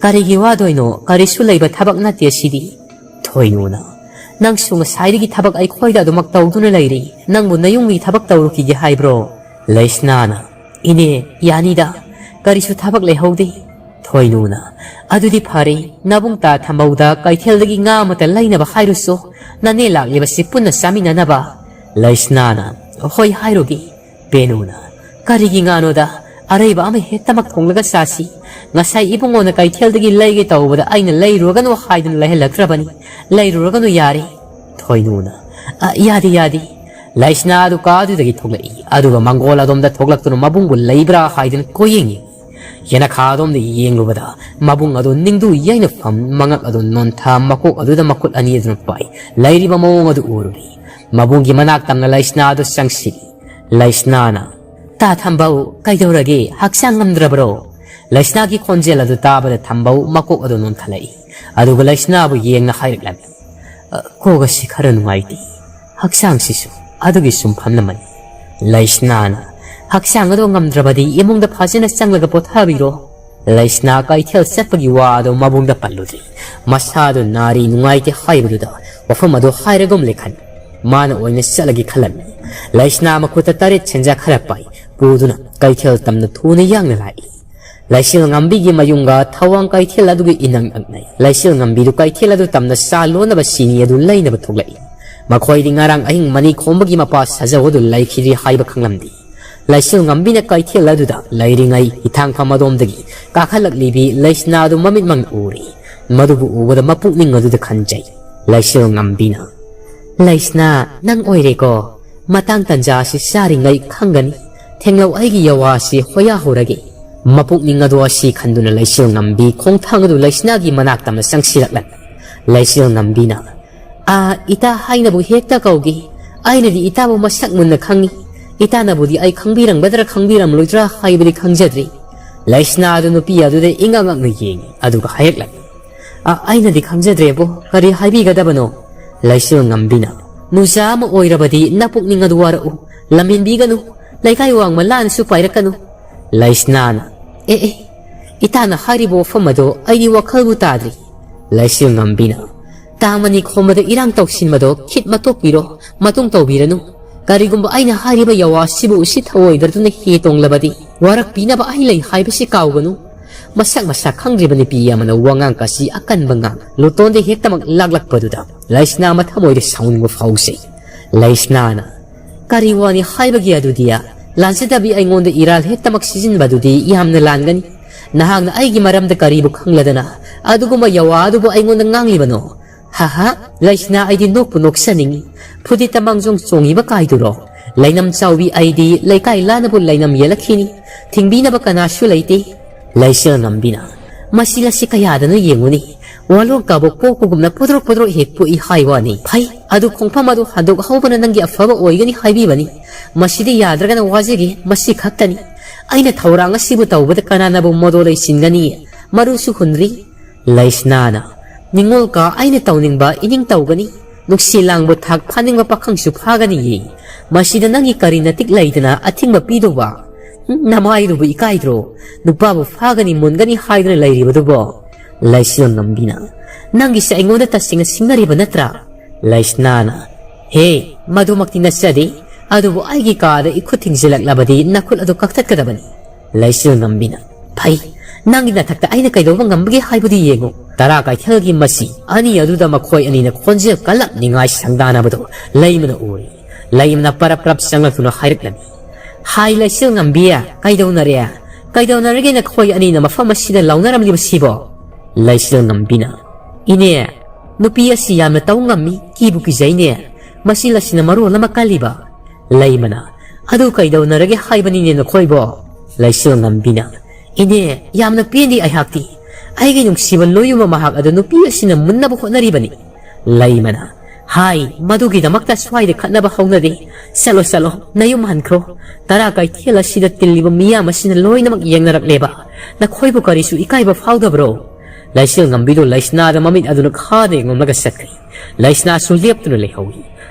"ꯀꯔꯤꯒꯤ ꯋꯥꯗꯣꯏꯅꯣ? ꯀꯔꯤꯁꯨ ꯂꯩꯕ ꯊꯕꯛ ꯅꯠꯇꯦ ꯁꯤꯗꯤ꯫" ꯊꯣꯏꯅꯨꯅ, "ꯅꯪꯁꯨ ꯉꯁꯥꯏꯗꯒꯤ ꯊꯕꯛ ꯑꯩꯈꯣꯏꯗ ꯑꯗꯨꯃꯛ ꯇꯧꯗꯨꯅ ꯂꯩꯔꯤ꯫ ꯅꯪꯕꯨ ꯅꯌꯨꯝꯒꯤ ꯊꯕꯛ ꯇꯧꯔꯨꯈꯤꯒꯦ ꯍꯥꯏꯕ꯭ꯔꯣ?" ꯂꯩꯁꯅꯥꯅ, "ꯏꯅꯦ, ꯌꯥꯅꯤꯗ, ꯀꯔꯤꯁꯨ ꯊꯕꯛ ꯂꯩꯍꯧꯗꯦ꯫" ꯊꯣꯏꯅꯨꯅ, "ꯑꯗꯨꯗꯤ ꯐꯔꯦ, ꯅꯕꯨꯡ ꯇꯥ ꯊꯝꯕꯧꯗ ꯀꯩꯊꯦꯜꯗꯒꯤ ꯉꯥ ꯑꯃꯇ ꯂꯩꯅꯕ ꯍꯥꯏꯔꯨꯁꯣ, ꯅꯅꯦ ꯂꯥꯛꯂꯤꯕꯁꯤ ꯄꯨꯟꯅ ꯆꯥꯃꯤꯟꯅꯅꯕ꯫" ꯂꯩꯁꯅꯥꯅ, "ꯍꯣꯏ, ꯍꯥꯏꯔꯨꯒꯦ꯫" ꯄꯦꯅꯨꯅ, "ꯀꯔꯤꯒꯤ ꯉꯥꯅꯣꯗ? ꯑꯔꯩꯕ ꯑꯃ ꯍꯦꯛꯇꯃꯛ ꯊꯣꯡꯂꯒ ꯆꯥꯁꯤ꯫ ꯉꯁꯥꯏ ꯏꯕꯨꯡꯉꯣꯅ ꯀꯩꯊꯦꯜꯗꯒꯤ ꯂꯩꯒꯦ ꯇꯧꯕꯗ ꯑꯩꯅ ꯂꯩꯔꯨꯔꯒꯅꯨ ꯍꯥꯏꯗꯨꯅ ꯂꯩꯍꯜꯂꯛꯇ꯭ꯔꯕꯅꯤ꯫ ꯂꯩꯔꯨꯔꯒꯅꯨ ꯌꯥꯔꯦ꯫" ꯊꯣꯏꯅꯨꯅ, "ꯑ, ꯌꯥꯗꯦ, ꯌꯥꯗꯦ꯫" ꯂꯩꯁꯅꯥ ꯑꯗꯨ ꯀꯥ ꯑꯗꯨꯗꯒꯤ ꯊꯣꯛꯂꯛꯏ, ꯑꯗꯨꯒ ꯃꯪꯒꯣꯜ ꯑꯗꯣꯝꯗ ꯊꯣꯛꯂꯛꯇꯨꯅ ꯃꯕꯨꯡꯕꯨ ꯂꯩꯕ꯭ꯔꯥ ꯍꯥꯏꯗꯨꯅ ꯀꯣꯏꯌꯦꯡꯉꯤ꯫ ꯌꯦꯅꯈꯥ ꯑꯗꯣꯝꯗ ꯌꯦꯡꯂꯨꯕꯗ ꯃꯕꯨꯡ ꯑꯗꯨ ꯅꯤꯡꯗꯨ ꯌꯩꯅ ꯐꯝ, ꯃꯉꯛ ꯑꯗꯨ ꯅꯣꯟꯊ, ꯃꯀꯣꯛ ꯑꯗꯨꯗ ꯃꯈꯨꯠ ꯑꯅꯤ ꯑꯗꯨꯅ ꯄꯥꯏ ꯂꯩꯔꯤꯕ ꯃꯑꯣꯡ ꯑꯗꯨ ꯎꯔꯨꯔꯦ꯫ ꯃꯕꯨꯡꯒꯤ ꯃꯅꯥꯛ ꯇꯝꯅ ꯂꯩꯁꯅꯥ ꯑꯗꯨ ꯆꯪꯁꯤꯜꯂꯤ꯫ ꯂꯩꯁꯅꯥꯅ, "ꯇꯥ ꯊꯝꯕꯧ, ꯀꯩꯗꯧꯔꯒꯦ? ꯍꯛꯆꯥꯡ ꯉꯝꯗ꯭ꯔꯕꯔꯣ?" ꯂꯩꯁꯅꯥꯒꯤ ꯈꯣꯟꯖꯦꯜ ꯑꯗꯨ ꯇꯥꯕꯗ ꯊꯝꯕꯧ ꯃꯀꯣꯛ ꯑꯗꯨ ꯅꯣꯟꯈꯠꯂꯛꯏ, ꯑꯗꯨꯒ ꯂꯩꯁꯅꯥꯕꯨ ꯌꯦꯡꯅ ꯍꯥꯏꯔꯛꯂꯝꯃꯤ, "ꯑ, ꯀꯣꯛ ꯑꯁꯤ ꯈꯔ ꯅꯨꯡꯉꯥꯏꯇꯦ, ꯍꯛꯆꯥꯡꯁꯤꯁꯨ ꯑꯗꯨꯒꯤ ꯁꯨꯝ ꯐꯝꯂꯝꯃꯅꯤ꯫" ꯂꯩꯁꯅꯥꯅ, "ꯍꯛꯆꯥꯡ ꯑꯗꯣ ꯉꯝꯗ꯭ꯔꯕꯗꯤ ꯏꯃꯨꯡꯗ ꯐꯖꯅ ꯆꯪꯂꯒ ꯄꯣꯊꯥꯕꯤꯔꯣ꯫" ꯂꯩꯁꯅꯥ ꯀꯩꯊꯦꯜ ꯆꯠꯄꯒꯤ ꯋꯥ ꯑꯗꯨ ꯃꯕꯨꯡꯗ ꯄꯜꯂꯨꯗ꯭ꯔꯤ꯫ ꯃꯁꯥꯗꯨ ꯅꯥꯔꯤ ꯅꯨꯡꯉꯥꯏꯇꯦ ꯍꯥꯏꯕꯗꯨꯗ ꯋꯥꯐꯝ ꯑꯗꯨ ꯍꯥꯏꯔꯒꯨꯝꯂꯦ ꯈꯟ꯫ ꯃꯥꯅ ꯑꯣꯏꯅ ꯆꯠꯂꯒꯦ ꯈꯜꯂꯝꯃꯤ꯫ ꯂꯩꯁꯅꯥ ꯃꯈꯨꯠꯇ ꯇꯔꯦꯠ ꯁꯦꯟꯖꯥ ꯈꯔ ꯄꯥꯏ꯫ ꯄꯨꯗꯨꯅ ꯀꯩꯊꯦꯜ ꯇꯝꯅ ꯊꯨꯅ ꯌꯥꯡꯅ ꯂꯥꯛꯏ꯫ ꯂꯩꯁꯤꯜ ꯉꯝꯕꯤꯒꯤ ꯃꯌꯨꯝꯒ ꯊꯋꯥꯡ ꯀꯩꯊꯦꯜ ꯑꯗꯨꯒꯤ ꯏꯅꯛ ꯅꯛꯅꯩ꯫ ꯂꯩꯁꯤꯜ ꯉꯝꯕꯤꯗꯨ ꯀꯩꯊꯦꯜ ꯑꯗꯨ ꯇꯝꯅ ꯆꯥ ꯂꯣꯟꯅꯕ ꯆꯤꯅꯤ ꯑꯗꯨ ꯂꯩꯅꯕ ꯊꯣꯛꯂꯛꯏ꯫ ꯃꯈꯣꯏꯗꯤ ꯉꯔꯥꯡ ꯑꯍꯤꯡ ꯃꯅꯤ ꯈꯣꯝꯕꯒꯤ ꯃꯄꯥ ꯁꯥꯖꯧ ꯑꯗꯨ ꯂꯩꯈꯤꯗ꯭ꯔꯤ ꯍꯥꯏꯕ ꯈꯪꯂꯝꯗꯦ꯫ ꯂꯩꯁꯤꯜ ꯉꯝꯕꯤꯅ ꯀꯩꯊꯦꯜ ꯑꯗꯨꯗ ꯂꯩꯔꯤꯉꯩ ꯍꯤꯊꯥꯡꯐꯝ ꯑꯗꯣꯝꯗꯒꯤ ꯀꯥꯈꯠꯂꯛꯂꯤꯕꯤ ꯂꯩꯁꯅꯥ ꯑꯗꯨ ꯃꯃꯤꯠꯃꯛꯅ ꯎꯔꯤ꯫ ꯃꯗꯨꯕꯨ ꯎꯕꯗ ꯃꯄꯨꯛꯅꯤꯡ ꯑꯗꯨꯗ ꯈꯟꯖꯩ꯫ ꯂꯩꯁꯤꯜ ꯉꯝꯕꯤꯅ, "ꯂꯩꯁꯅꯥ, ꯅꯪ ꯑꯣꯏꯔꯦꯀꯣ꯫ ꯃꯇꯥꯡ ꯇꯟꯖꯥ ꯑꯁꯤ ꯆꯥꯔꯤꯉꯩ ꯈꯪꯒꯅꯤ꯫ ꯊꯦꯡꯂꯧ ꯑꯩꯒꯤ ꯌꯥꯋꯥ ꯑꯁꯤ ꯍꯣꯌꯥ ꯍꯧꯔꯒꯦ꯫" ꯃꯄꯨꯛꯅꯤꯡ ꯑꯗꯨ ꯑꯁꯤ ꯈꯟꯗꯨꯅ ꯂꯩꯁꯤꯜ ꯉꯝꯕꯤ ꯈꯣꯡꯊꯥꯡ ꯑꯗꯨ ꯂꯩꯁꯅꯥꯒꯤ ꯃꯅꯥꯛ ꯇꯝꯅ ꯆꯪꯁꯤꯜꯂꯛꯂꯝꯃꯤ꯫ ꯂꯩꯁꯤꯜ ꯉꯝꯕꯤꯅ, "ꯑꯥ, ꯏꯇꯥ ꯍꯥꯏꯅꯕꯨ ꯍꯦꯛꯇ ꯀꯧꯒꯦ꯫ ꯑꯩꯅꯗꯤ ꯏꯇꯥꯕꯨ ꯃꯁꯛ ꯃꯨꯟꯅ ꯈꯪꯏ꯫ ꯏꯇꯥꯅꯕꯨꯗꯤ ꯑꯩ ꯈꯪꯕꯤꯔꯝꯒꯗ꯭ꯔꯥ ꯈꯪꯕꯤꯔꯝꯂꯣꯏꯗ꯭ꯔꯥ ꯍꯥꯏꯕꯗꯤ ꯈꯪꯖꯗ꯭ꯔꯤ꯫" ꯂꯩꯁꯅꯥ ꯑꯗꯨ ꯅꯨꯄꯤ ꯑꯗꯨꯗ ꯏꯉꯛ ꯉꯛꯅ ꯌꯦꯡꯏ, ꯑꯗꯨꯒ ꯍꯥꯏꯔꯛꯂꯝꯃꯤ, "ꯑ, ꯑꯩꯅꯗꯤ ꯈꯪꯖꯗ꯭ꯔꯦꯕꯣ, ꯀꯔꯤ ꯍꯥꯏꯕꯤꯒꯗꯕꯅꯣ?" ꯂꯩꯁꯤꯜ ꯉꯝꯕꯤꯅ, "ꯅꯨꯖꯥ ꯑꯃ ꯑꯣꯏꯔꯕꯗꯤ ꯅꯄꯨꯛꯅꯤꯡ ꯑꯗꯨ ꯋꯥꯔꯛꯎ, ꯂꯝꯍꯦꯟꯕꯤꯒꯅꯨ, ꯂꯩꯀꯥꯏ ꯋꯥꯡꯃ ꯂꯥꯟꯅꯁꯨ ꯄꯥꯏꯔꯛꯀꯅꯨ꯫" ꯂꯩꯁꯅꯥꯅ, "ꯑꯦ, ꯑꯦ, ꯏꯇꯥꯅ ꯍꯥꯏꯔꯤꯕ ꯋꯥꯐꯝ ꯑꯗꯣ ꯑꯩꯗꯤ ꯋꯥꯈꯜꯕꯨ ꯇꯥꯗ꯭ꯔꯤ꯫" ꯂꯩꯁꯤꯜ ꯉꯝꯕꯤꯅ, "ꯇꯥ ꯃꯅꯤ ꯈꯣꯝꯕꯗ ꯏꯔꯥꯡ ꯇꯧꯁꯤꯟꯕꯗꯣ ꯈꯤꯠ ꯃꯇꯣꯛꯄꯤꯔꯣ, ꯃꯇꯨꯡ ꯇꯧꯕꯤꯔꯅꯨ꯫ ꯀꯔꯤꯒꯨꯝꯕ ꯑꯩꯅ ꯍꯥꯏꯔꯤꯕ ꯌꯥꯋꯥꯁꯤꯕꯨ ꯎꯁꯤꯠ ꯊꯑꯣꯏꯗ꯭ꯔꯗꯨꯅ ꯍꯦ ꯇꯣꯡꯂꯕꯗꯤ ꯋꯥꯔꯛꯄꯤꯅꯕ ꯑꯩ ꯂꯩ ꯍꯥꯏꯕꯁꯤ ꯀꯥꯎꯒꯅꯨ꯫" ꯃꯁꯛ ꯃꯁꯥ ꯈꯪꯗ꯭ꯔꯤꯕ ꯅꯨꯄꯤ ꯑꯃꯅ ꯋꯥꯉꯥꯡ ꯀꯥꯁꯤ ꯑꯀꯟꯕ ꯉꯥꯡ ꯂꯨꯇꯣꯟꯗ ꯍꯦꯛꯇꯃꯛ ꯂꯥꯛꯂꯛꯄꯗꯨꯗ ꯂꯩꯁꯅꯥ ꯃꯊꯃꯣꯏꯗ ꯁꯥꯎꯅꯤꯡꯕ ꯐꯥꯎꯖꯩ꯫ ꯂꯩꯁꯅꯥꯅ, "ꯀꯔꯤ ꯋꯥꯅꯤ ꯍꯥꯏꯕꯒꯤ ꯑꯗꯨꯗꯤ? ꯂꯥꯟꯖꯗꯕꯤ ꯑꯩꯉꯣꯟꯗ ꯏꯔꯥꯜ ꯍꯦꯛꯇꯃꯛ ꯁꯤꯖꯤꯟꯕꯗꯨꯗꯤ ꯌꯥꯝꯅ ꯂꯥꯟꯒꯅꯤ꯫ ꯅꯍꯥꯛꯅ ꯑꯩꯒꯤ ꯃꯔꯝꯗ ꯀꯔꯤꯕꯨ ꯈꯪꯂꯗꯅ ꯑꯗꯨꯒꯨꯝꯕ ꯌꯋꯥ ꯑꯗꯨꯕꯨ ꯑꯩꯉꯣꯟꯗ ꯉꯥꯡꯂꯤꯕꯅꯣ? ꯍꯥ ꯍꯥ, ꯂꯩꯁꯅꯥ, ꯑꯩꯗꯤ ꯅꯣꯛꯄꯨ ꯅꯣꯛꯆꯅꯤꯡꯏ꯫ ꯐꯨꯗꯤꯠꯇ ꯃꯥꯡꯖꯣꯡ ꯆꯣꯡꯉꯤꯕ ꯀꯥꯏꯗꯨꯔꯣ? ꯂꯩꯅꯝ ꯆꯥꯎꯕꯤ ꯑꯩꯗꯤ ꯂꯩꯀꯥꯏ ꯂꯥꯟꯅꯕꯨ ꯂꯩꯅꯝ ꯌꯦꯜꯂꯛꯈꯤꯅꯤ꯫ ꯊꯤꯡꯕꯤꯅꯕ ꯀꯅꯥꯁꯨ ꯂꯩꯇꯦ꯫ ꯂꯩꯆꯦꯜ ꯉꯝꯕꯤꯅ ꯃꯁꯤ ꯂꯁꯤ ꯀꯌꯥꯗꯅꯣ ꯌꯦꯡꯉꯨꯅꯤ꯫ ꯋꯥꯂꯣꯛ ꯀꯥꯕꯣꯛ ꯄꯣꯛꯄꯒꯨꯝꯅ ꯄꯣꯗ꯭ꯔꯣꯛ ꯄꯣꯗ꯭ꯔꯣꯛ ꯍꯦꯛ ꯄꯣꯛꯏ ꯍꯥꯏ ꯋꯥꯅꯤ꯫ ꯐꯩ, ꯑꯗꯨ ꯈꯣꯡꯐꯝ ꯑꯗꯨ ꯍꯟꯗꯣꯛꯍꯧꯕꯅ ꯅꯪꯒꯤ ꯑꯐꯕ ꯑꯣꯏꯒꯅꯤ ꯍꯥꯏꯕꯤꯕꯅꯤ꯫ ꯃꯁꯤꯗꯤ ꯌꯥꯗ꯭ꯔꯒꯅ ꯋꯥꯖꯒꯦ, ꯃꯁꯤ ꯈꯛꯇꯅꯤ꯫ ꯑꯩꯅ ꯊꯧꯔꯥꯡ ꯑꯁꯤꯕꯨ ꯇꯧꯕꯗ ꯀꯅꯥꯅꯕꯨ ꯃꯗꯣ ꯂꯩꯁꯤꯟꯒꯅꯤ? ꯃꯔꯨꯁꯨ ꯍꯨꯟꯗ꯭ꯔꯤ꯫ ꯂꯩꯁꯅꯥꯅ, ꯅꯤꯡꯉꯣꯜ ꯀꯥ, ꯑꯩꯅ ꯇꯧꯅꯤꯡꯕ ꯏꯅꯤꯡ ꯇꯧꯒꯅꯤ꯫ ꯅꯨꯡꯁꯤ ꯂꯥꯡꯕ ꯊꯥꯛ ꯐꯥꯅꯤꯡꯕ ꯄꯥꯈꯪꯁꯨ ꯐꯥꯒꯅꯤꯌꯦ꯫ ꯃꯁꯤꯗ ꯅꯪꯒꯤ ꯀꯔꯤ ꯅꯇꯤꯛ ꯂꯩꯗꯅ ꯑꯊꯤꯡꯕ ꯄꯤꯗꯧꯕ? ꯍꯨꯝ, ꯅꯃꯥꯏꯗꯨꯕꯨ ꯏꯀꯥꯏꯗ꯭ꯔꯣ? ꯅꯨꯄꯥꯕꯨ ꯐꯥꯒꯅꯤ ꯃꯨꯟꯒꯅꯤ ꯍꯥꯏꯗꯨꯅ ꯂꯩꯔꯤꯕꯗꯨꯕꯣ? ꯂꯩꯆꯤꯜ ꯉꯝꯕꯤꯅ, ꯅꯪꯒꯤꯁꯦ ꯑꯩꯉꯣꯟꯗ ꯇꯁꯦꯡꯅ ꯁꯤꯡꯅꯔꯤꯕ ꯅꯠꯇ꯭ꯔꯥ? ꯂꯩꯁꯅꯥꯅ, ꯍꯦ, ꯃꯗꯨꯃꯛꯇꯤ ꯅꯠꯆꯗꯦ꯫ ꯑꯗꯨꯕꯨ ꯑꯩꯒꯤ ꯀꯥꯗ ꯏꯈꯨꯠ ꯊꯤꯡꯖꯤꯜꯂꯛꯂꯕꯗꯤ ꯅꯈꯨꯠ ꯑꯗꯨ ꯀꯛꯊꯠꯀꯗꯕꯅꯤ꯫ ꯂꯩꯆꯤꯜ ꯉꯝꯕꯤꯅ, ꯐꯩ, ꯅꯪꯒꯤ ꯅꯊꯛꯇ ꯑꯩꯅ ꯀꯩꯗꯧꯕ ꯉꯝꯕꯒꯦ ꯍꯥꯏꯕꯗꯨ ꯌꯦꯡꯉꯨ꯫ ꯇꯔꯥ ꯀꯩꯊꯦꯜꯒꯤ ꯃꯁꯤ ꯑꯅꯤ ꯑꯗꯨꯗ ꯃꯈꯣꯏ ꯑꯅꯤꯅ ꯈꯣꯟꯖꯦꯜ ꯀꯜꯂꯞꯅꯤꯡꯉꯥꯏ ꯁꯪꯗꯥꯅꯕꯗꯨ ꯂꯩꯃꯅ ꯎꯔꯦ꯫ ꯂꯩꯃꯅ ꯄꯔꯞ ꯄꯔꯞ ꯆꯪꯂꯛꯇꯨꯅ ꯍꯥꯏꯔꯛꯂꯝꯃꯤ, ꯍꯥꯏ ꯂꯩꯆꯤꯜ ꯉꯝꯕꯤ, ꯀꯩꯗꯧꯅꯔꯦ? ꯀꯩꯗꯧꯅꯔꯒꯦ ꯅꯈꯣꯏ ꯑꯅꯤꯅ ꯃꯐꯝ ꯑꯁꯤꯗ ꯂꯥꯎꯅꯔꯝꯂꯤꯕꯁꯤꯕꯣ? ꯂꯩꯆꯤꯜ ꯉꯝꯕꯤꯅ, ꯏꯅꯦ, ꯅꯨꯄꯤ ꯑꯁꯤ ꯌꯥꯝꯅ ꯇꯧ ꯉꯝꯃꯤ, ꯀꯤꯕꯨ ꯀꯤꯖꯩꯅꯦ꯫ ꯃꯁꯤ ꯂꯁꯤꯅ ꯃꯔꯣꯜ ꯑꯃ ꯀꯜꯂꯤꯕ꯫ ꯂꯩꯃꯅ, ꯑꯗꯨ ꯀꯩꯗꯧꯅꯔꯒꯦ ꯍꯥꯏꯕꯅꯤꯅꯦ ꯅꯈꯣꯏꯕꯣ? ꯂꯩꯆꯤꯜ ꯉꯝꯕꯤꯅ, ꯏꯅꯦ, ꯌꯥꯝꯅ ꯄꯦꯟꯗꯦ ꯑꯩꯍꯥꯛꯇꯤ꯫ ꯑꯩꯒꯤ ꯅꯨꯡꯁꯤꯕ ꯂꯣꯌꯨꯝꯕ ꯃꯍꯥꯛ ꯑꯗꯨ ꯅꯨꯄꯤ ꯑꯁꯤꯅ ꯃꯨꯟꯅꯕ ꯍꯣꯠꯅꯔꯤꯕꯅꯤ꯫ ꯂꯩꯃꯅ, ꯍꯥꯏ, ꯃꯗꯨꯒꯤꯗꯃꯛꯇ ꯁ꯭ꯋꯥꯏꯗ ꯈꯠꯅꯕ ꯍꯧꯅꯗꯦ꯫ ꯆꯠꯂꯣ, ꯆꯠꯂꯣ, ꯅꯌꯨꯝ ꯍꯟꯈ꯭ꯔꯣ꯫ ꯇꯔꯥ ꯀꯩꯊꯦꯜ ꯑꯁꯤꯗ ꯇꯤꯜꯂꯤꯕ ꯃꯤꯌꯥꯝ ꯑꯁꯤꯅ ꯂꯣꯏꯅꯃꯛ ꯌꯦꯡꯅꯔꯛꯂꯦꯕ꯫ ꯅꯈꯣꯏꯕꯨ ꯀꯔꯤꯁꯨ ꯏꯀꯥꯏꯕ ꯐꯥꯎꯗꯕ꯭ꯔꯣ? ꯂꯩꯆꯤꯜ ꯉꯝꯕꯤꯗꯨ ꯂꯩꯁꯅꯥꯗ ꯃꯃꯤꯠ ꯑꯗꯨꯅ ꯈꯥꯗ ꯌꯦꯡꯂꯝꯂꯒ ꯆꯠꯈ꯭ꯔꯦ꯫ ꯂꯩꯁꯅꯥꯁꯨ ꯂꯦꯞꯇꯨꯅ ꯂꯩꯍꯧꯏ꯫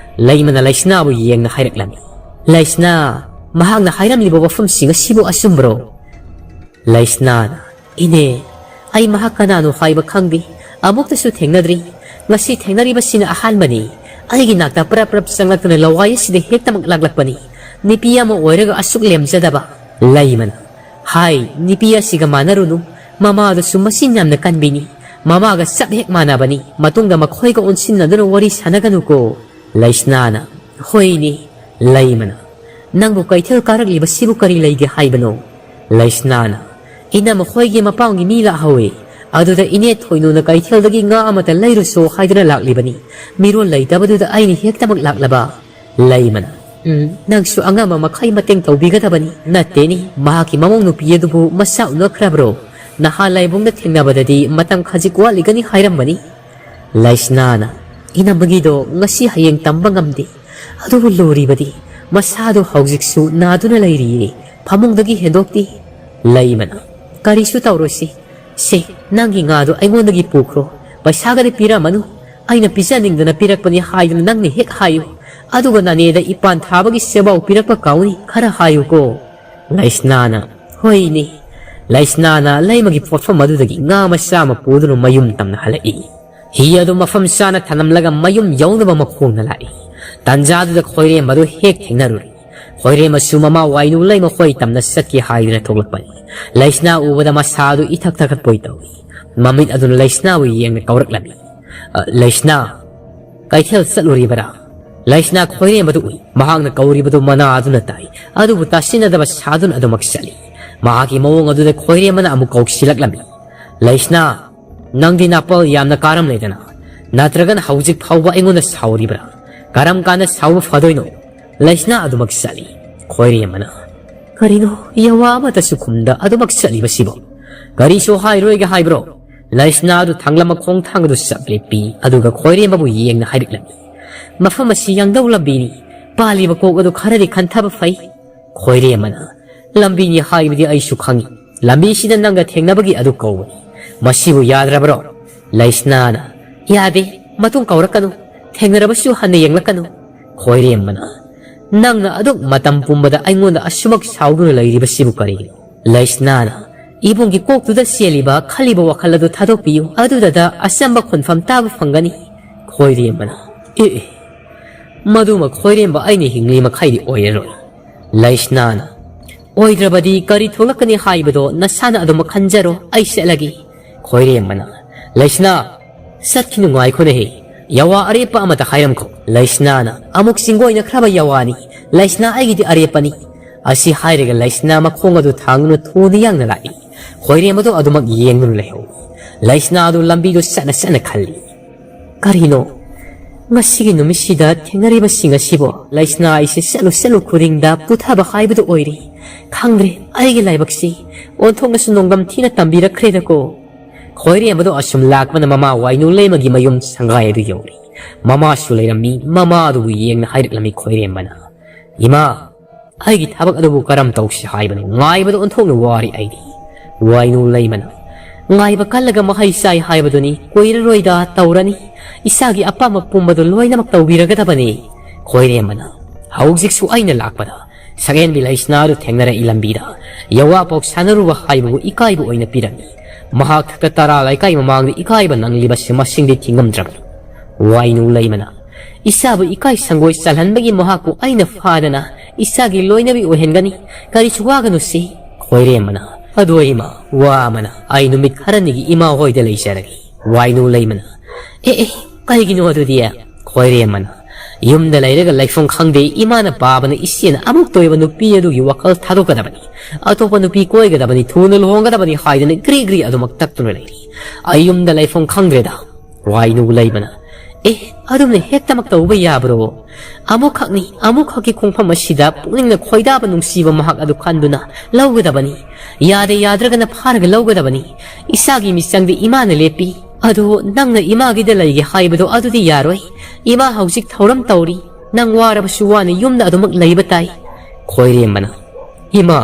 ꯂꯩꯃꯅ ꯂꯩꯁꯅꯥꯕꯨ ꯌꯦꯡꯅ ꯍꯥꯏꯔꯛꯂꯝꯃꯤ, ꯂꯩꯁꯅꯥ, ꯃꯍꯥꯛꯅ ꯍꯥꯏꯔꯝꯂꯤꯕ ꯋꯥꯐꯝꯁꯤꯡ ꯑꯁꯤꯕꯨ ꯑꯆꯨꯝꯕ꯭ꯔꯣ? ꯂꯩꯁꯅꯥꯅ, ꯏꯅꯦ, ꯑꯩ ꯃꯍꯥꯛ ꯀꯅꯥꯅꯣ ꯍꯥꯏꯕ ꯈꯪꯗꯦ꯫ ꯑꯃꯨꯛꯇꯁꯨ ꯊꯦꯡꯅꯗ꯭ꯔꯤ꯫ ꯉꯁꯤ ꯊꯦꯡꯅꯔꯤꯕꯁꯤꯅ ꯑꯍꯥꯟꯕꯅꯤ꯫ ꯑꯩꯒꯤ ꯅꯥꯛꯇ ꯄ꯭ꯔꯞ ꯄ꯭ꯔꯞ ꯆꯪꯂꯛꯇꯨꯅ ꯂꯋꯥꯏ ꯑꯁꯤꯗ ꯍꯦꯛꯇꯃꯛ ꯂꯥꯛꯂꯛꯄꯅꯤ꯫ ꯅꯨꯄꯤ ꯑꯃ ꯑꯣꯏꯔꯒ ꯑꯁꯨꯛ ꯂꯦꯝꯖꯗꯕ꯫ ꯂꯩꯃꯅ, ꯍꯥꯏ, ꯅꯨꯄꯤ ꯑꯁꯤꯒ ꯃꯥꯟꯅꯔꯨꯅꯨ꯫ ꯃꯃꯥꯗꯨꯁꯨ ꯃꯆꯤꯟ ꯌꯥꯝꯅ ꯀꯟꯕꯤꯅꯤ꯫ ꯃꯃꯥꯒ ꯆꯞ ꯍꯦꯛ ꯃꯥꯟꯅꯕꯅꯤ꯫ ꯃꯇꯨꯡꯗ ꯃꯈꯣꯏꯒ ꯑꯣꯟꯁꯤꯟꯅꯗꯨꯅ ꯋꯥꯔꯤ ꯁꯥꯟꯅꯒꯅꯨꯀꯣ꯫ ꯂꯩꯁꯅꯥꯅ, ꯍꯣꯏꯅꯦ꯫ ꯂꯩꯃꯅ, "ꯅꯪꯕꯨ ꯀꯩꯊꯦꯜ ꯀꯥꯔꯛꯂꯤꯕꯁꯤꯕꯨ ꯀꯔꯤ ꯂꯩꯒꯦ ꯍꯥꯏꯕꯅꯣ?" ꯂꯩꯁꯅꯥꯅ, "ꯏꯅꯝꯃ ꯈꯣꯏꯒꯤ ꯃꯄꯥꯝꯒꯤ ꯃꯤ ꯂꯥꯛꯍꯧꯋꯤ꯫ ꯑꯗꯨꯗ ꯏꯅꯦ ꯊꯣꯏꯅꯨꯅ ꯀꯩꯊꯦꯜꯗꯒꯤ ꯉꯥ ꯑꯃꯇ ꯂꯩꯔꯨꯁꯣ ꯍꯥꯏꯗꯨꯅ ꯂꯥꯛꯂꯤꯕꯅꯤ꯫ ꯃꯤꯔꯣꯜ ꯂꯩꯇꯕꯗꯨꯗ ꯑꯩꯅ ꯍꯦꯛꯇꯃꯛ ꯂꯥꯛꯂꯕ꯫" ꯂꯩꯃꯅ, "ꯎꯝ, ꯅꯪꯁꯨ ꯑꯉꯝꯕ ꯃꯈꯩ ꯃꯇꯦꯡ ꯇꯧꯕꯤꯒꯗꯕꯅꯤ꯫ ꯅꯠꯇꯦꯅꯤ, ꯃꯍꯥꯛꯀꯤ ꯃꯃꯧ ꯅꯨꯄꯤ ꯑꯗꯨꯕꯨ ꯃꯁꯥ ꯎꯅꯈ꯭ꯔꯕ꯭ꯔꯣ? ꯅꯍꯥꯟ ꯂꯥꯏꯕꯨꯡꯗ ꯊꯦꯡꯅꯕꯗꯗꯤ ꯃꯇꯝ ꯈꯖꯤꯛ ꯋꯥꯠꯂꯤꯒꯅꯤ ꯍꯥꯏꯔꯝꯕꯅꯤ꯫" ꯂꯩꯁꯅꯥꯅ, "ꯏꯅꯝꯃꯒꯤꯗꯣ ꯉꯁꯤ ꯍꯌꯦꯡ ꯇꯝꯕ ꯉꯝꯗꯦ꯫ ꯑꯗꯨꯕꯨ ꯂꯨꯔꯤꯕꯗꯤ ꯃꯁꯥꯗꯣ ꯍꯧꯖꯤꯛꯁꯨ ꯅꯥꯗꯨꯅ ꯂꯩꯔꯤꯌꯦ꯫ ꯐꯃꯨꯡꯗꯒꯤ ꯍꯦꯟꯗꯣꯛꯇꯦ꯫" ꯂꯩꯃꯅ, "ꯀꯔꯤꯁꯨ ꯇꯧꯔꯣꯏꯁꯤ꯫ ꯁꯦ, ꯅꯪꯒꯤ ꯉꯥꯗꯣ ꯑꯩꯉꯣꯟꯗꯒꯤ ꯄꯨꯈ꯭ꯔꯣ꯫ ꯄꯩꯁꯥꯒꯗꯤ ꯄꯤꯔꯝꯃꯅꯨ꯫ ꯑꯩꯅ ꯄꯤꯖꯅꯤꯡꯗꯅ ꯄꯤꯔꯛꯄꯅꯤ ꯍꯥꯏꯗꯨꯅ ꯅꯪꯅ ꯍꯦꯛ ꯍꯥꯏꯌꯨ꯫ ꯑꯗꯨꯒ ꯅꯅꯦꯗ ꯏꯄꯥꯟ ꯊꯥꯕꯒꯤ ꯁꯦꯕꯥꯎ ꯄꯤꯔꯛꯄ ꯀꯥꯎꯅꯤ ꯈꯔ ꯍꯥꯏꯌꯨꯀꯣ꯫" ꯂꯩꯁꯅꯥꯅ, "ꯍꯣꯏꯅꯦ꯫" ꯂꯩꯁꯅꯥꯅ ꯂꯩꯃꯒꯤ ꯄꯣꯠꯐꯝ ꯑꯗꯨꯗꯒꯤ ꯉꯥ ꯃꯆꯥ ꯑꯃ ꯄꯨꯗꯨꯅ ꯃꯌꯨꯝ ꯇꯝꯅ ꯍꯜꯂꯛꯏ꯫ ꯍꯤ ꯑꯗꯨ ꯃꯐꯝ ꯆꯥꯅ ꯊꯅꯝꯂꯒ ꯃꯌꯨꯝ ꯌꯧꯅꯕ ꯃꯈꯣꯡꯅ ꯂꯥꯛꯏ꯫ ꯇꯟꯖꯥꯗꯨꯗ ꯈꯣꯏꯔꯦꯝꯕꯗꯨ ꯍꯦꯛ ꯊꯦꯡꯅꯔꯨꯔꯦ꯫ ꯈꯣꯏꯔꯦꯝꯕꯁꯨ ꯃꯃꯥ ꯋꯥꯏꯅꯨ ꯂꯩꯃ ꯈꯣꯏ ꯇꯝꯅ ꯆꯠꯀꯦ ꯍꯥꯏꯗꯨꯅ ꯊꯣꯛꯂꯛꯄꯅꯤ꯫ ꯂꯩꯁꯅꯥ ꯎꯕꯗ ꯃꯁꯥꯗꯨ ꯏꯊꯛ ꯊꯛꯀꯠꯄꯣꯏ ꯇꯧꯏ꯫ ꯃꯃꯤꯠ ꯑꯗꯨꯅ ꯂꯩꯁꯅꯥꯕꯨ ꯌꯦꯡꯅ ꯀꯧꯔꯛꯂꯝꯃꯤ꯫ "ꯑ, ꯂꯩꯁꯅꯥ, ꯀꯩꯊꯦꯜ ꯆꯠꯂꯨꯔꯤꯕꯔꯥ?" ꯂꯩꯁꯅꯥ ꯈꯣꯏꯔꯦꯝꯕꯗꯨ ꯎꯏ꯫ ꯃꯍꯥꯛꯅ ꯀꯧꯔꯤꯕꯗꯨ ꯃꯅꯥ ꯑꯗꯨꯅ ꯇꯥꯏ꯫ ꯑꯗꯨꯕꯨ ꯇꯥꯁꯤꯟꯅꯗꯕ ꯁꯥꯗꯨꯅ ꯑꯗꯨꯃꯛ ꯆꯠꯂꯤ꯫ ꯃꯍꯥꯛꯀꯤ ꯃꯑꯣꯡ ꯑꯗꯨꯗ ꯈꯣꯏꯔꯦꯝꯕꯅ ꯑꯃꯨꯛ ꯀꯧꯁꯤꯜꯂꯛꯂꯝꯃꯤ꯫ "ꯂꯩꯁꯅꯥ, ꯅꯪꯗꯤ ꯅꯥꯄꯜ ꯌꯥꯝꯅ ꯀꯥꯔꯝꯂꯦꯗꯅ꯫ ꯅꯠꯇ꯭ꯔꯒꯅ ꯍꯧꯖꯤꯛ ꯐꯥꯎꯕ ꯑꯩꯉꯣꯟꯗ ꯁꯥꯎꯔꯤꯕ꯭ꯔꯥ? ꯀꯔꯝ ꯀꯥꯟꯗ ꯁꯥꯎꯕ ꯐꯗꯣꯏꯅꯣ?" ꯂꯩꯁꯅꯥ ꯑꯗꯨꯃꯛ ꯆꯠꯂꯤ꯫ ꯈꯣꯏꯔꯦꯝꯕꯅ, "ꯀꯔꯤꯅꯣ, ꯌꯥꯋꯥ ꯑꯃꯠꯇꯁꯨ ꯈꯨꯝꯗ ꯑꯗꯨꯃꯛ ꯆꯠꯂꯤꯕꯁꯤꯕꯣ? ꯀꯔꯤꯁꯨ ꯍꯥꯏꯔꯣꯏꯒꯦ ꯍꯥꯏꯕ꯭ꯔꯣ?" ꯂꯩꯁꯅꯥ ꯑꯗꯨ ꯊꯥꯡꯂꯝꯕ ꯈꯣꯡꯊꯥꯡ ꯑꯗꯨ ꯆꯞ ꯂꯦꯞꯄꯤ, ꯑꯗꯨꯒ ꯈꯣꯏꯔꯦꯝꯕꯕꯨ ꯌꯦꯡꯅ ꯍꯥꯏꯔꯛꯂꯝꯃꯤ, "ꯃꯐꯝ ꯑꯁꯤ ꯌꯥꯡꯗꯧ ꯂꯝꯕꯤꯅꯤ꯫ ꯄꯥꯜꯂꯤꯕ ꯀꯣꯛ ꯑꯗꯨ ꯈꯔꯗꯤ ꯈꯟꯊꯕ ꯐꯩ꯫" ꯈꯣꯏꯔꯦꯝꯕꯅ, "ꯂꯝꯕꯤꯅꯤ ꯍꯥꯏꯕꯗꯤ ꯑꯩꯁꯨ ꯈꯪꯏ꯫ ꯂꯝꯕꯤꯁꯤꯗ ꯅꯪꯒ ꯊꯦꯡꯅꯕꯒꯤ ꯑꯗꯨ ꯀꯧꯕꯅꯤ꯫ ꯃꯁꯤꯕꯨ ꯌꯥꯗ꯭ꯔꯕ꯭ꯔꯣ?" ꯂꯩꯁꯅꯥꯅ, "ꯌꯥꯗꯦ, ꯃꯇꯨꯡ ꯀꯧꯔꯛꯀꯅꯨ꯫ ꯊꯦꯡꯅꯔꯕꯁꯨ ꯍꯟꯅ ꯌꯦꯡꯂꯛꯀꯅꯨ꯫" ꯈꯣꯏꯔꯦꯝꯕꯅ, "ꯅꯪꯅ ꯑꯗꯨꯛ ꯃꯇꯝ ꯄꯨꯝꯕꯗ ꯑꯩꯉꯣꯟꯗ ꯑꯁꯨꯃꯛ ꯁꯥꯎꯗꯨꯅ ꯂꯩꯔꯤꯕꯁꯤꯕꯨ ꯀꯔꯤꯒꯤꯅꯣ?" ꯂꯩꯁꯅꯥꯅ, "ꯏꯕꯨꯡꯒꯤ ꯀꯣꯛꯇꯨꯗ ꯆꯦꯜꯂꯤꯕ ꯈꯜꯂꯤꯕ ꯋꯥꯈꯜ ꯑꯗꯨ ꯊꯥꯗꯣꯛꯄꯤꯌꯨ, ꯑꯗꯨꯗꯗ ꯑꯆꯝꯕ ꯈꯨꯟꯐꯝ ꯇꯥꯕ ꯐꯪꯒꯅꯤ꯫" ꯈꯣꯏꯔꯦꯝꯕꯅ, "ꯑꯦ, ꯑꯦ, ꯃꯗꯨꯃ ꯈꯣꯏꯔꯦꯝꯕ ꯑꯩꯅ ꯍꯤꯡꯂꯤ ꯃꯈꯩꯗꯤ ꯑꯣꯏꯔꯔꯣꯏ꯫" ꯂꯩꯁꯅꯥꯅ, "ꯑꯣꯏꯗ꯭ꯔꯕꯗꯤ ꯀꯔꯤ ꯊꯣꯛꯂꯛꯀꯅꯤ ꯍꯥꯏꯕꯗꯣ ꯅꯁꯥꯅ ꯑꯗꯨꯃꯛ ꯈꯟꯖꯔꯣ, ꯑꯩ ꯆꯠꯂꯒꯦ꯫" ꯈꯣꯏꯔꯦꯝꯕꯅ, "ꯂꯩꯁꯅꯥ, ꯆꯠꯈꯤꯅꯨ, ꯉꯥꯏꯈꯣꯅꯦꯍꯦ, ꯌꯥꯋꯥ ꯑꯔꯦꯞꯄ ꯑꯃꯇ ꯍꯥꯏꯔꯝꯈꯣ꯫" ꯂꯩꯁꯅꯥꯅ ꯑꯃꯨꯛ ꯆꯤꯡꯒꯣꯏꯅꯈ꯭ꯔꯕ ꯌꯥꯋꯥꯅꯤ꯫ "ꯂꯩꯁꯅꯥ ꯑꯩꯒꯤꯗꯤ ꯑꯔꯦꯞꯄꯅꯤ"꯫ ꯑꯁꯤ ꯍꯥꯏꯔꯒ ꯂꯩꯁꯅꯥ ꯃꯈꯣꯡ ꯑꯗꯨ ꯊꯥꯡꯗꯨꯅ ꯊꯨꯅ ꯌꯥꯡꯅ ꯂꯥꯛꯏ꯫ ꯈꯣꯏꯔꯦꯝꯕꯗꯣ ꯑꯗꯨꯃꯛ ꯌꯦꯡꯗꯨꯅ ꯂꯩꯍꯧꯏ꯫ ꯂꯩꯁꯅꯥ ꯑꯗꯨ ꯂꯝꯕꯤꯗꯨ ꯆꯠꯅ ꯆꯠꯅ ꯈꯜꯂꯤ꯫ "ꯀꯔꯤꯅꯣ? ꯉꯁꯤꯒꯤ ꯅꯨꯃꯤꯠꯁꯤꯗ ꯊꯦꯡꯅꯔꯤꯕꯁꯤꯡ ꯑꯁꯤꯕꯨ?" ꯂꯩꯁꯅꯥ ꯑꯩꯁꯦ ꯆꯠꯂꯨ ꯆꯠꯂꯨ ꯈꯨꯗꯤꯡꯗ ꯄꯨꯊꯕ ꯍꯥꯏꯕꯗꯨ ꯑꯣꯏꯔꯦ꯫ ꯈꯪꯗ꯭ꯔꯦ, ꯑꯩꯒꯤ ꯂꯥꯏꯕꯛꯁꯤ ꯑꯣꯟꯊꯣꯛꯅꯁꯨ ꯅꯣꯡꯗꯝ ꯊꯤꯅ ꯇꯝꯕꯤꯔꯛꯈ꯭ꯔꯦꯗꯀꯣ꯫ ꯈꯣꯏꯔꯦꯝꯕꯗꯣ ꯑꯁꯨꯝ ꯂꯥꯛꯄꯅ ꯃꯃꯥ ꯋꯥꯏꯅꯨ ꯂꯩꯃꯒꯤ ꯃꯌꯨꯝ ꯁꯪꯒꯥꯏ ꯑꯗꯨ ꯌꯧꯔꯦ꯫ ꯃꯃꯥꯁꯨ ꯂꯩꯔꯝꯃꯤ꯫ ꯃꯃꯥ ꯑꯗꯨꯕꯨ ꯌꯦꯡꯅ ꯍꯥꯏꯔꯛꯂꯝꯃꯤ ꯈꯣꯏꯔꯦꯝꯕꯅ, "ꯏꯃꯥ, ꯑꯩꯒꯤ ꯊꯕꯛ ꯑꯗꯨꯕꯨ ꯀꯔꯝ ꯇꯧꯁꯤ ꯍꯥꯏꯕꯅꯣ? ꯉꯥꯏꯕꯗ ꯑꯣꯟꯊꯣꯛꯅ ꯋꯥꯔꯤ ꯑꯩꯗꯤ"꯫ ꯋꯥꯏꯅꯨ ꯂꯩꯃꯅ, "ꯉꯥꯏꯕ ꯀꯜꯂꯒ ꯃꯍꯩ ꯆꯥꯏ ꯍꯥꯏꯕꯗꯨꯅꯤ꯫ ꯀꯨꯏꯔꯔꯣꯏꯗ ꯇꯧꯔꯅꯤ꯫ ꯏꯆꯥꯒꯤ ꯑꯄꯥꯝꯕ ꯄꯨꯝꯕꯗꯨ ꯂꯣꯏꯅꯃꯛ ꯇꯧꯕꯤꯔꯒꯗꯕꯅꯤ"꯫ ꯈꯣꯏꯔꯦꯝꯕꯅ, "ꯍꯧꯖꯤꯛꯁꯨ ꯑꯩꯅ ꯂꯥꯛꯄꯗ ꯁꯛꯍꯦꯟꯕꯤ ꯂꯩꯁꯅꯥꯗꯨ ꯊꯦꯡꯅꯔꯛꯏ ꯂꯝꯕꯤꯗ꯫ ꯌꯋꯥ ꯄꯥꯎ ꯁꯥꯟꯅꯔꯨꯕ ꯍꯥꯏꯕꯕꯨ ꯏꯀꯥꯏꯕ ꯑꯣꯏꯅ ꯄꯤꯔꯝꯃꯤ꯫ ꯃꯍꯥꯛ ꯊꯛꯇ ꯇꯔꯥ ꯂꯩꯀꯥꯏ ꯃꯃꯥꯡꯗ ꯏꯀꯥꯏꯕ ꯅꯪꯂꯤꯕꯁꯤ ꯃꯁꯤꯡꯗꯤ ꯊꯤꯉꯝꯗ꯭ꯔꯕꯅꯤ"꯫ ꯋꯥꯏꯅꯨ ꯂꯩꯃꯅ, "ꯏꯆꯥꯕꯨ ꯏꯀꯥꯏ ꯁꯪꯒꯣꯏ ꯆꯜꯍꯟꯕꯒꯤ ꯃꯍꯥꯛꯄꯨ ꯑꯩꯅ ꯐꯥꯗꯅ ꯏꯆꯥꯒꯤ ꯂꯣꯏꯅꯕꯤ ꯑꯣꯏꯍꯟꯒꯅꯤ꯫ ꯀꯔꯤꯁꯨ ꯋꯥꯒꯅꯨꯁꯤ"꯫ ꯈꯣꯏꯔꯦꯝꯕꯅ, "ꯑꯗꯣ ꯏꯃꯥ, ꯋꯥ ꯑꯃꯅ, ꯑꯩ ꯅꯨꯃꯤꯠ ꯈꯔꯅꯤꯒꯤ ꯏꯃꯥ ꯍꯣꯏꯗ ꯂꯩꯖꯔꯒꯦ"꯫ ꯋꯥꯏꯅꯨ ꯂꯩꯃꯅ, "ꯑꯦ ꯑꯦ, ꯀꯩꯒꯤꯅꯣ ꯑꯗꯨꯗꯤ?" ꯈꯣꯏꯔꯦꯝꯕꯅ, "ꯌꯨꯝꯗ ꯂꯩꯔꯒ ꯂꯩꯐꯝ ꯈꯪꯗꯦ꯫ ꯏꯃꯥꯅ ꯄꯥꯕꯅ ꯏꯆꯦꯅ ꯑꯃꯨꯛꯇ ꯑꯣꯏꯕ ꯅꯨꯄꯤ ꯑꯗꯨꯒꯤ ꯋꯥꯈꯜ ꯊꯥꯗꯣꯛꯀꯗꯕꯅꯤ, ꯑꯇꯣꯞꯄ ꯅꯨꯄꯤ ꯀꯣꯏꯒꯗꯕꯅꯤ, ꯊꯨꯅ ꯂꯨꯍꯣꯡꯒꯗꯕꯅꯤ ꯍꯥꯏꯗꯅ ꯒ꯭ꯔꯤ ꯒ꯭ꯔꯤ ꯑꯗꯨꯃꯛ ꯇꯛꯇꯨꯅ ꯂꯩꯔꯤ꯫ ꯑꯩ ꯌꯨꯝꯗ ꯂꯩꯐꯝ ꯈꯪꯗ꯭ꯔꯦꯗ"꯫ ꯋꯥꯏꯅꯨ ꯂꯩꯃꯅ, "ꯑꯦ, ꯑꯗꯨꯝꯅ ꯍꯦꯛꯇꯃꯛ ꯇꯧꯕ ꯌꯥꯕ꯭ꯔꯣ? ꯑꯃꯨꯛꯈꯛꯅꯤ, ꯑꯃꯨꯛꯈꯛꯀꯤ ꯈꯣꯡꯐꯝ ꯑꯁꯤꯗ ꯄꯨꯛꯅꯤꯡꯅ ꯈꯣꯏꯗꯥꯕ ꯅꯨꯡꯁꯤꯕ ꯃꯍꯥꯛ ꯑꯗꯨ ꯈꯟꯗꯨꯅ ꯂꯧꯒꯗꯕꯅꯤ꯫ ꯌꯥꯗꯦ ꯌꯥꯗ꯭ꯔꯒꯅ ꯐꯥꯔꯒ ꯂꯧꯒꯗꯕꯅꯤ꯫ ꯏꯆꯥꯒꯤ ꯃꯤꯆꯪꯗꯤ ꯏꯃꯥꯅ ꯂꯦꯞꯄꯤ꯫ ꯑꯗꯣ ꯅꯪꯅ ꯏꯃꯥꯒꯤꯗ ꯂꯩꯒꯦ ꯍꯥꯏꯕꯗꯣ ꯑꯗꯨꯗꯤ ꯌꯥꯔꯣꯏ꯫ ꯏꯃꯥ ꯍꯧꯖꯤꯛ ꯊꯧꯔꯝ ꯇꯧꯔꯤ꯫ ꯅꯪ ꯋꯥꯔꯕꯁꯨ ꯋꯥꯅ ꯌꯨꯝꯗ ꯑꯗꯨꯃꯛ ꯂꯩꯕ ꯇꯥꯏ"꯫ ꯈꯣꯏꯔꯦꯝꯕꯅ, "ꯏꯃꯥ"꯫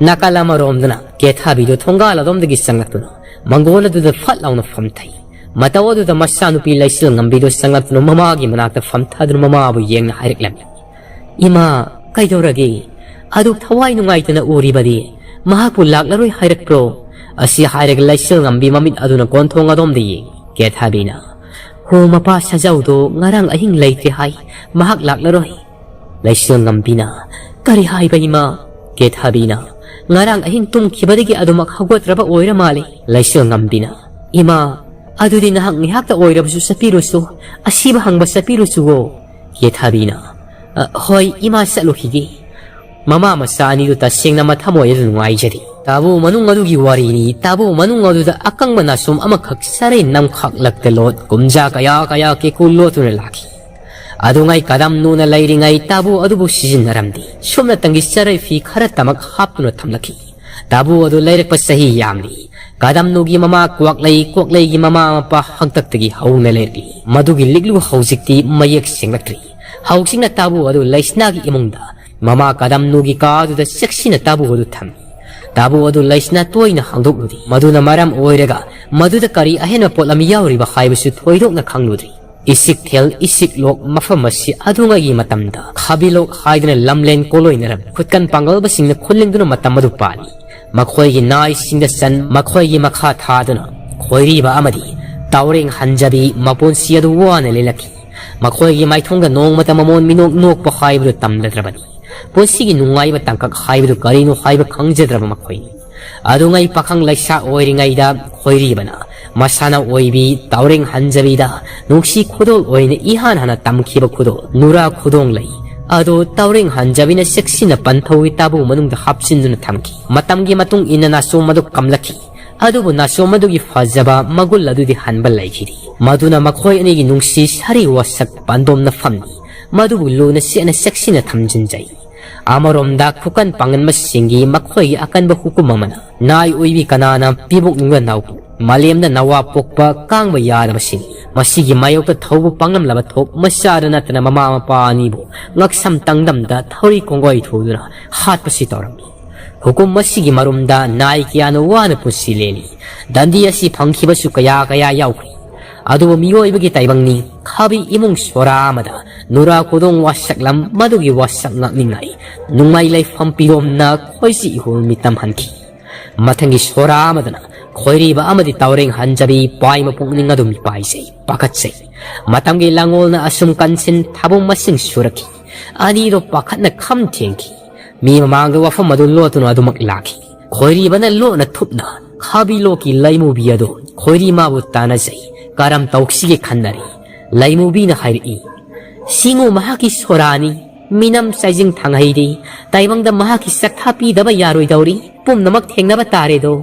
ꯅꯥꯀꯜ ꯑꯃꯔꯣꯝꯗꯅ ꯀꯦꯊꯥꯕꯤꯗꯨ ꯊꯣꯡꯒꯥꯜ ꯑꯗꯣꯝꯗꯒꯤ ꯆꯪꯂꯛꯇꯨꯅ ꯃꯪꯒꯣꯜ ꯑꯗꯨꯗ ꯐꯠ ꯂꯥꯎꯅ ꯐꯝꯊꯩ꯫ ꯃꯇꯧ ꯑꯗꯨꯗ ꯃꯆꯥꯅꯨꯄꯤ ꯂꯩꯆꯤꯜ ꯉꯝꯕꯤꯗꯨ ꯆꯪꯂꯛꯇꯨꯅ ꯃꯃꯥꯒꯤ ꯃꯅꯥꯛꯇ ꯐꯝꯊꯗꯨꯅ ꯃꯃꯥꯕꯨ ꯌꯦꯡꯅ ꯍꯥꯏꯔꯛꯂꯝꯃꯤ, "ꯏꯃꯥ, ꯀꯩꯗꯧꯔꯒꯦ? ꯑꯗꯨꯛ ꯊꯋꯥꯏ ꯅꯨꯡꯉꯥꯏꯇꯅ ꯎꯔꯤꯕꯗꯤ? ꯃꯍꯥꯛꯄꯨ ꯂꯥꯛꯂꯔꯣꯏ ꯍꯥꯏꯔꯛꯄ꯭ꯔꯣ?" ꯑꯁꯤ ꯍꯥꯏꯔꯒ ꯂꯩꯆꯤꯜ ꯉꯝꯕꯤ ꯃꯃꯤꯠ ꯑꯗꯨꯅ ꯀꯣꯟꯊꯣꯡ ꯑꯗꯣꯝꯗ ꯌꯦꯡꯉꯤ꯫ ꯀꯦꯊꯥꯕꯤꯅ, "ꯍꯣ, ꯃꯄꯥ ꯁꯥꯖꯧꯗꯣ ꯉꯔꯥꯡ ꯑꯍꯤꯡ ꯂꯩꯇ꯭ꯔꯦ ꯍꯥꯏ, ꯃꯍꯥꯛ ꯂꯥꯛꯂꯔꯣꯏ"꯫ ꯂꯩꯆꯤꯜ ꯉꯝꯕꯤꯅ, "ꯀꯔꯤ ꯍꯥꯏꯕ ꯏꯃꯥ?" ꯀꯦꯊꯥꯕꯤꯅ, "ꯉꯔꯥꯡ ꯑꯍꯤꯡ ꯇꯨꯝꯈꯤꯕꯗꯒꯤ ꯑꯗꯨꯃꯛ ꯍꯧꯒꯠꯇ꯭ꯔꯕ ꯑꯣꯏꯔ ꯃꯥꯜꯂꯦ"꯫ ꯂꯩꯆꯤꯜ ꯉꯝꯕꯤꯅ, "ꯏꯃꯥ, ꯑꯗꯨꯗꯤ ꯅꯍꯥꯛ ꯉꯥꯏꯍꯥꯛꯇ ꯑꯣꯏꯔꯕꯁꯨ ꯆꯠꯄꯤꯔꯨꯁꯨ, ꯑꯁꯤꯕ ꯍꯪꯕ ꯆꯠꯄꯤꯔꯨꯁꯨꯋꯣ"꯫ ꯀꯦꯊꯥꯕꯤꯅ, "ꯑ, ꯍꯣꯏ, ꯏꯃꯥ, ꯆꯠꯂꯨꯈꯤꯒꯦ꯫" ꯃꯃꯥ ꯃꯆꯥ ꯑꯅꯤꯗꯨ ꯇꯁꯦꯡꯅ ꯃꯊꯃꯣꯏ ꯑꯗꯨ ꯅꯨꯡꯉꯥꯏꯖꯗꯦ꯫ ꯇꯥꯕꯨ ꯃꯅꯨꯡ ꯑꯗꯨꯒꯤ ꯋꯥꯔꯤꯅꯤ꯫ ꯇꯥꯕꯨ ꯃꯅꯨꯡ ꯑꯗꯨꯗ ꯑꯀꯪꯕ ꯅꯥꯆꯣꯝ ꯑꯃꯈꯛ ꯆꯔꯩ ꯅꯝꯈꯥꯛꯂꯛꯇ ꯂꯣꯠ ꯀꯨꯝꯖꯥ ꯀꯌꯥ ꯀꯌꯥ ꯀꯦꯀꯨ ꯂꯣꯠꯇꯨꯅ ꯂꯥꯛꯈꯤ꯫ ꯑꯗꯨꯉꯩ ꯀꯗꯝꯅꯨꯅ ꯂꯩꯔꯤꯉꯩ ꯇꯥꯕꯨ ꯑꯗꯨꯕꯨ ꯁꯤꯖꯤꯟꯅꯔꯝꯗꯦ꯫ ꯁꯨꯞꯅꯇꯪꯒꯤ ꯆꯔꯩ ꯐꯤ ꯈꯔ ꯇꯃꯛ ꯍꯥꯞꯇꯨꯅ ꯊꯝꯂꯛꯈꯤ꯫ ꯇꯥꯕꯨ ꯑꯗꯨ ꯂꯩꯔꯛꯄ ꯆꯍꯤ ꯌꯥꯝꯂꯤ꯫ ꯀꯗꯝꯅꯨꯒꯤ ꯃꯃꯥ ꯀ꯭ꯋꯥꯛꯂꯩ, ꯀ꯭ꯋꯥꯛꯂꯩꯒꯤ ꯃꯃꯥ ꯃꯄꯥ ꯍꯥꯛꯇꯛꯇꯒꯤ ꯍꯧꯅ ꯂꯩꯔꯛꯂꯤ꯫ ꯃꯗꯨꯒꯤ ꯂꯤꯛꯂꯨ ꯍꯧꯖꯤꯛꯇꯤ ꯃꯌꯦꯛ ꯁꯦꯡꯂꯛꯇ꯭ꯔꯤ꯫ ꯍꯧꯖꯤꯛꯅ ꯇꯥꯕꯨ ꯑꯗꯨ ꯂꯩꯁꯅꯥꯒꯤ ꯏꯃꯨꯡꯗ ꯃꯃꯥ ꯀꯗꯝꯅꯨꯒꯤ ꯀꯥ ꯑꯗꯨꯗ ꯆꯦꯛꯁꯤꯟꯅ ꯇꯥꯕꯨ ꯑꯗꯨ ꯊꯝꯃꯤ꯫ ꯇꯥꯕꯨ ꯑꯗꯨ ꯂꯩꯁꯅꯥ ꯇꯣꯏꯅ ꯍꯥꯡꯗꯣꯛꯂꯨꯗꯦ꯫ ꯃꯗꯨꯅ ꯃꯔꯝ ꯑꯣꯏꯔꯒ ꯃꯗꯨꯗ ꯀꯔꯤ ꯑꯍꯦꯟꯕ ꯄꯣꯠꯂꯝ ꯌꯥꯎꯔꯤꯕ ꯍꯥꯏꯕꯁꯨ ꯊꯣꯏꯗꯣꯛꯅ ꯈꯪꯂꯨꯗ꯭ꯔꯤ꯫ ꯏꯁꯤꯛꯊꯦꯜ, ꯏꯁꯤꯛꯂꯣꯛ ꯃꯐꯝ ꯑꯁꯤ ꯑꯗꯨꯉꯩꯒꯤ ꯃꯇꯝꯗ ꯈꯥꯕꯤꯂꯣꯛ ꯍꯥꯏꯗꯨꯅ ꯂꯝꯂꯦꯟ ꯀꯣꯂꯣꯏꯅꯔꯝꯃꯤ꯫ ꯈꯨꯠꯀꯟ ꯄꯥꯡꯒꯜꯕꯁꯤꯡꯅ ꯈꯨꯜꯂꯤꯡꯗꯨꯅ ꯃꯇꯝ ꯑꯗꯨ ꯄꯥꯜꯂꯤ꯫ ꯃꯈꯣꯏꯒꯤ ꯅꯥꯏꯁꯤꯡꯗ ꯆꯟ, ꯃꯈꯣꯏꯒꯤ ꯃꯈꯥ ꯊꯥꯗꯨꯅ ꯈꯣꯏꯔꯤꯕ ꯑꯃꯗꯤ ꯇꯥꯎꯔꯦꯡ ꯍꯟꯖꯕꯤ ꯃꯄꯨꯟꯁꯤ ꯑꯗꯨ ꯋꯥꯅ ꯂꯦꯜꯂꯛꯈꯤ꯫ ꯃꯈꯣꯏꯒꯤ ꯃꯥꯏꯊꯣꯡꯗ ꯅꯣꯡꯃꯇ ꯃꯃꯣꯟ ꯃꯤꯅꯣꯛ ꯅꯣꯛꯄ ꯍꯥꯏꯕꯗꯨ ꯇꯝꯂꯗ꯭ꯔꯕꯅꯤ꯫ ꯄꯨꯟꯁꯤꯒꯤ ꯅꯨꯡꯉꯥꯏꯕ ꯇꯥꯡꯀꯛ ꯍꯥꯏꯕꯗꯨ ꯀꯔꯤꯅꯣ ꯍꯥꯏꯕ ꯈꯪꯖꯗ꯭ꯔꯕ ꯃꯈꯣꯏꯅꯤ꯫ ꯑꯗꯨꯉꯩ ꯄꯥꯈꯪ ꯂꯩꯁꯥ ꯑꯣꯏꯔꯤꯉꯩꯗ ꯈꯣꯏꯔꯤꯕꯅ ꯃꯁꯥꯅ ꯑꯣꯏꯕꯤ ꯇꯥꯎꯔꯦꯡ ꯍꯟꯖꯕꯤꯗ ꯅꯨꯡꯁꯤ ꯈꯨꯗꯣꯜ ꯑꯣꯏꯅ ꯏꯍꯥꯟ ꯍꯥꯟꯅ ꯇꯝꯈꯤꯕ ꯈꯨꯗꯣꯜ ꯅꯨꯔꯥ ꯈꯨꯗꯣꯡ ꯂꯩ꯫ ꯑꯗꯨ ꯇꯥꯎꯔꯦꯡ ꯍꯟꯖꯕꯤꯅ ꯆꯦꯛꯁꯤꯟꯅ ꯄꯟꯊꯧꯒꯤ ꯇꯥꯕꯨ ꯃꯅꯨꯡꯗ ꯍꯥꯞꯆꯤꯟꯗꯨꯅ ꯊꯝꯈꯤ꯫ ꯃꯇꯝꯒꯤ ꯃꯇꯨꯡ ꯏꯟꯅ ꯅꯥꯆꯣꯝ ꯑꯗꯨ ꯀꯝꯂꯛꯈꯤ꯫ ꯑꯗꯨꯕꯨ ꯅꯥꯆꯣꯝ ꯑꯗꯨꯒꯤ ꯐꯖꯕ ꯃꯒꯨꯟ ꯑꯗꯨꯗꯤ ꯍꯟꯕ ꯂꯩꯈꯤꯗꯦ꯫ ꯃꯗꯨꯅ ꯃꯈꯣꯏ ꯑꯅꯤꯒꯤ ꯅꯨꯡꯁꯤ ꯁꯥꯔꯤ ꯋꯥꯁꯛ ꯄꯥꯟꯗꯣꯝꯅ ꯐꯝꯂꯤ꯫ ꯃꯗꯨꯕꯨ ꯂꯨꯅ ꯆꯦꯠꯅ ꯆꯦꯛꯁꯤꯟꯅ ꯊꯝꯖꯤꯟꯖꯩ꯫ ꯑꯃꯔꯣꯝꯗ ꯈꯨꯀꯟ ꯄꯥꯡꯒꯟꯕꯁꯤꯡꯒꯤ ꯃꯈꯣꯏꯒꯤ ꯑꯀꯟꯕ ꯍꯨꯀꯨꯝ ꯑꯃꯅ ꯅꯥꯏ ꯑꯣꯏꯕꯤ ꯀꯅꯥꯅ ꯄꯤꯕꯣꯛꯅꯤꯡꯕ ꯅꯥꯎꯕꯨ ꯃꯥꯂꯦꯝꯗ ꯅꯋꯥ ꯄꯣꯛꯄ ꯀꯥꯡꯕ ꯌꯥꯗꯕꯁꯤꯡ, ꯃꯁꯤꯒꯤ ꯃꯥꯌꯣꯛꯇ ꯊꯧꯕ ꯄꯥꯡꯂꯝꯂꯕ ꯊꯣꯛ ꯃꯆꯥꯗ ꯅꯠꯇꯅ ꯃꯃꯥ ꯃꯄꯥ ꯑꯅꯤꯕꯨ ꯉꯛꯁꯝ ꯇꯪꯗꯝꯗ ꯊꯧꯔꯤ ꯀꯣꯡꯒꯣꯏ ꯊꯨꯗꯨꯅ ꯍꯥꯠꯄꯁꯤ ꯇꯧꯔꯝꯃꯤ꯫ ꯍꯨꯀꯨꯝ ꯑꯁꯤꯒꯤ ꯃꯔꯨꯝꯗ ꯅꯥꯏ ꯀꯌꯥꯅ ꯋꯥꯅ ꯄꯨꯟꯁꯤ ꯂꯦꯜꯂꯤ꯫ ꯗꯟꯗꯤ ꯑꯁꯤ ꯐꯪꯈꯤꯕꯁꯨ ꯀꯌꯥ ꯀꯌꯥ ꯌꯥꯎꯈ꯭ꯔꯤ꯫ ꯑꯗꯨꯕꯨ ꯃꯤꯑꯣꯏꯕꯒꯤ ꯇꯥꯏꯕꯪꯅꯤ꯫ ꯈꯥꯕꯤ ꯏꯃꯨꯡ ꯁꯣꯔꯥ ꯑꯃꯗ ꯅꯨꯔꯥ ꯈꯨꯗꯣꯡ ꯋꯥꯁꯛꯂꯝ ꯃꯗꯨꯒꯤ ꯋꯥꯁꯛ ꯉꯥꯛꯅꯤꯡꯉꯥꯏ ꯅꯨꯡꯃꯥꯏ ꯂꯩꯐꯝ ꯄꯤꯔꯣꯝꯅ ꯈꯣꯏꯆꯤ ꯏꯍꯨꯜ ꯃꯤꯇꯝ ꯍꯟꯈꯤ꯫ ꯃꯊꯪꯒꯤ ꯁꯣꯔꯥ ꯑꯃꯗꯅ ꯈꯣꯏꯔꯤꯕ ꯑꯃꯗꯤ ꯇꯥꯎꯔꯦꯡ ꯍꯟꯖꯕꯤ ꯄꯥꯏ ꯃꯄꯨꯛꯅꯤꯡ ꯑꯗꯨꯝ ꯄꯥꯏꯖꯩ, ꯄꯥꯈꯠꯆꯩ꯫ ꯃꯇꯝꯒꯤ ꯂꯥꯡꯒꯣꯜꯅ ꯑꯁꯨꯝ ꯀꯟꯁꯤꯟ ꯊꯥꯕꯨꯡ ꯃꯁꯤꯡ ꯁꯨꯔꯛꯈꯤ꯫ ꯑꯅꯤꯗꯣ ꯄꯥꯈꯠꯅ ꯈꯝ ꯊꯦꯡꯈꯤ꯫ ꯃꯤ ꯃꯃꯥꯡꯗ ꯋꯥꯐꯝ ꯑꯗꯨ ꯂꯣꯠꯇꯨꯅ ꯑꯗꯨꯃꯛ ꯂꯥꯛꯈꯤ꯫ ꯈꯣꯏꯔꯤꯕꯅ ꯂꯣꯠꯅ ꯊꯨꯞꯅ ꯈꯥꯕꯤ ꯂꯣꯛꯀꯤ ꯂꯩꯃꯨꯕꯤ ꯑꯗꯨ ꯈꯣꯏꯔꯤ ꯃꯥꯕꯨ ꯇꯥꯟꯅꯖꯩ꯫ ꯀꯔꯝ ꯇꯧꯁꯤꯒꯦ ꯈꯟꯅꯔꯤ꯫ ꯂꯩꯃꯨꯕꯤꯅ ꯍꯥꯏꯔꯛꯏ, ꯁꯤꯡꯉꯨ ꯃꯍꯥꯛꯀꯤ ꯁꯣꯔꯥꯅꯤ꯫ ꯃꯤꯅꯝ ꯆꯥꯏꯖꯤꯡ ꯊꯥꯡꯍꯩꯗꯤ꯫ ꯇꯥꯏꯕꯪꯗ ꯃꯍꯥꯛꯀꯤ ꯆꯠꯊꯥ ꯄꯤꯗꯕ ꯌꯥꯔꯣꯏꯗꯧꯔꯤ꯫ ꯄꯨꯝꯅꯃꯛ ꯊꯦꯡꯅꯕ ꯇꯥꯔꯦꯗꯣ꯫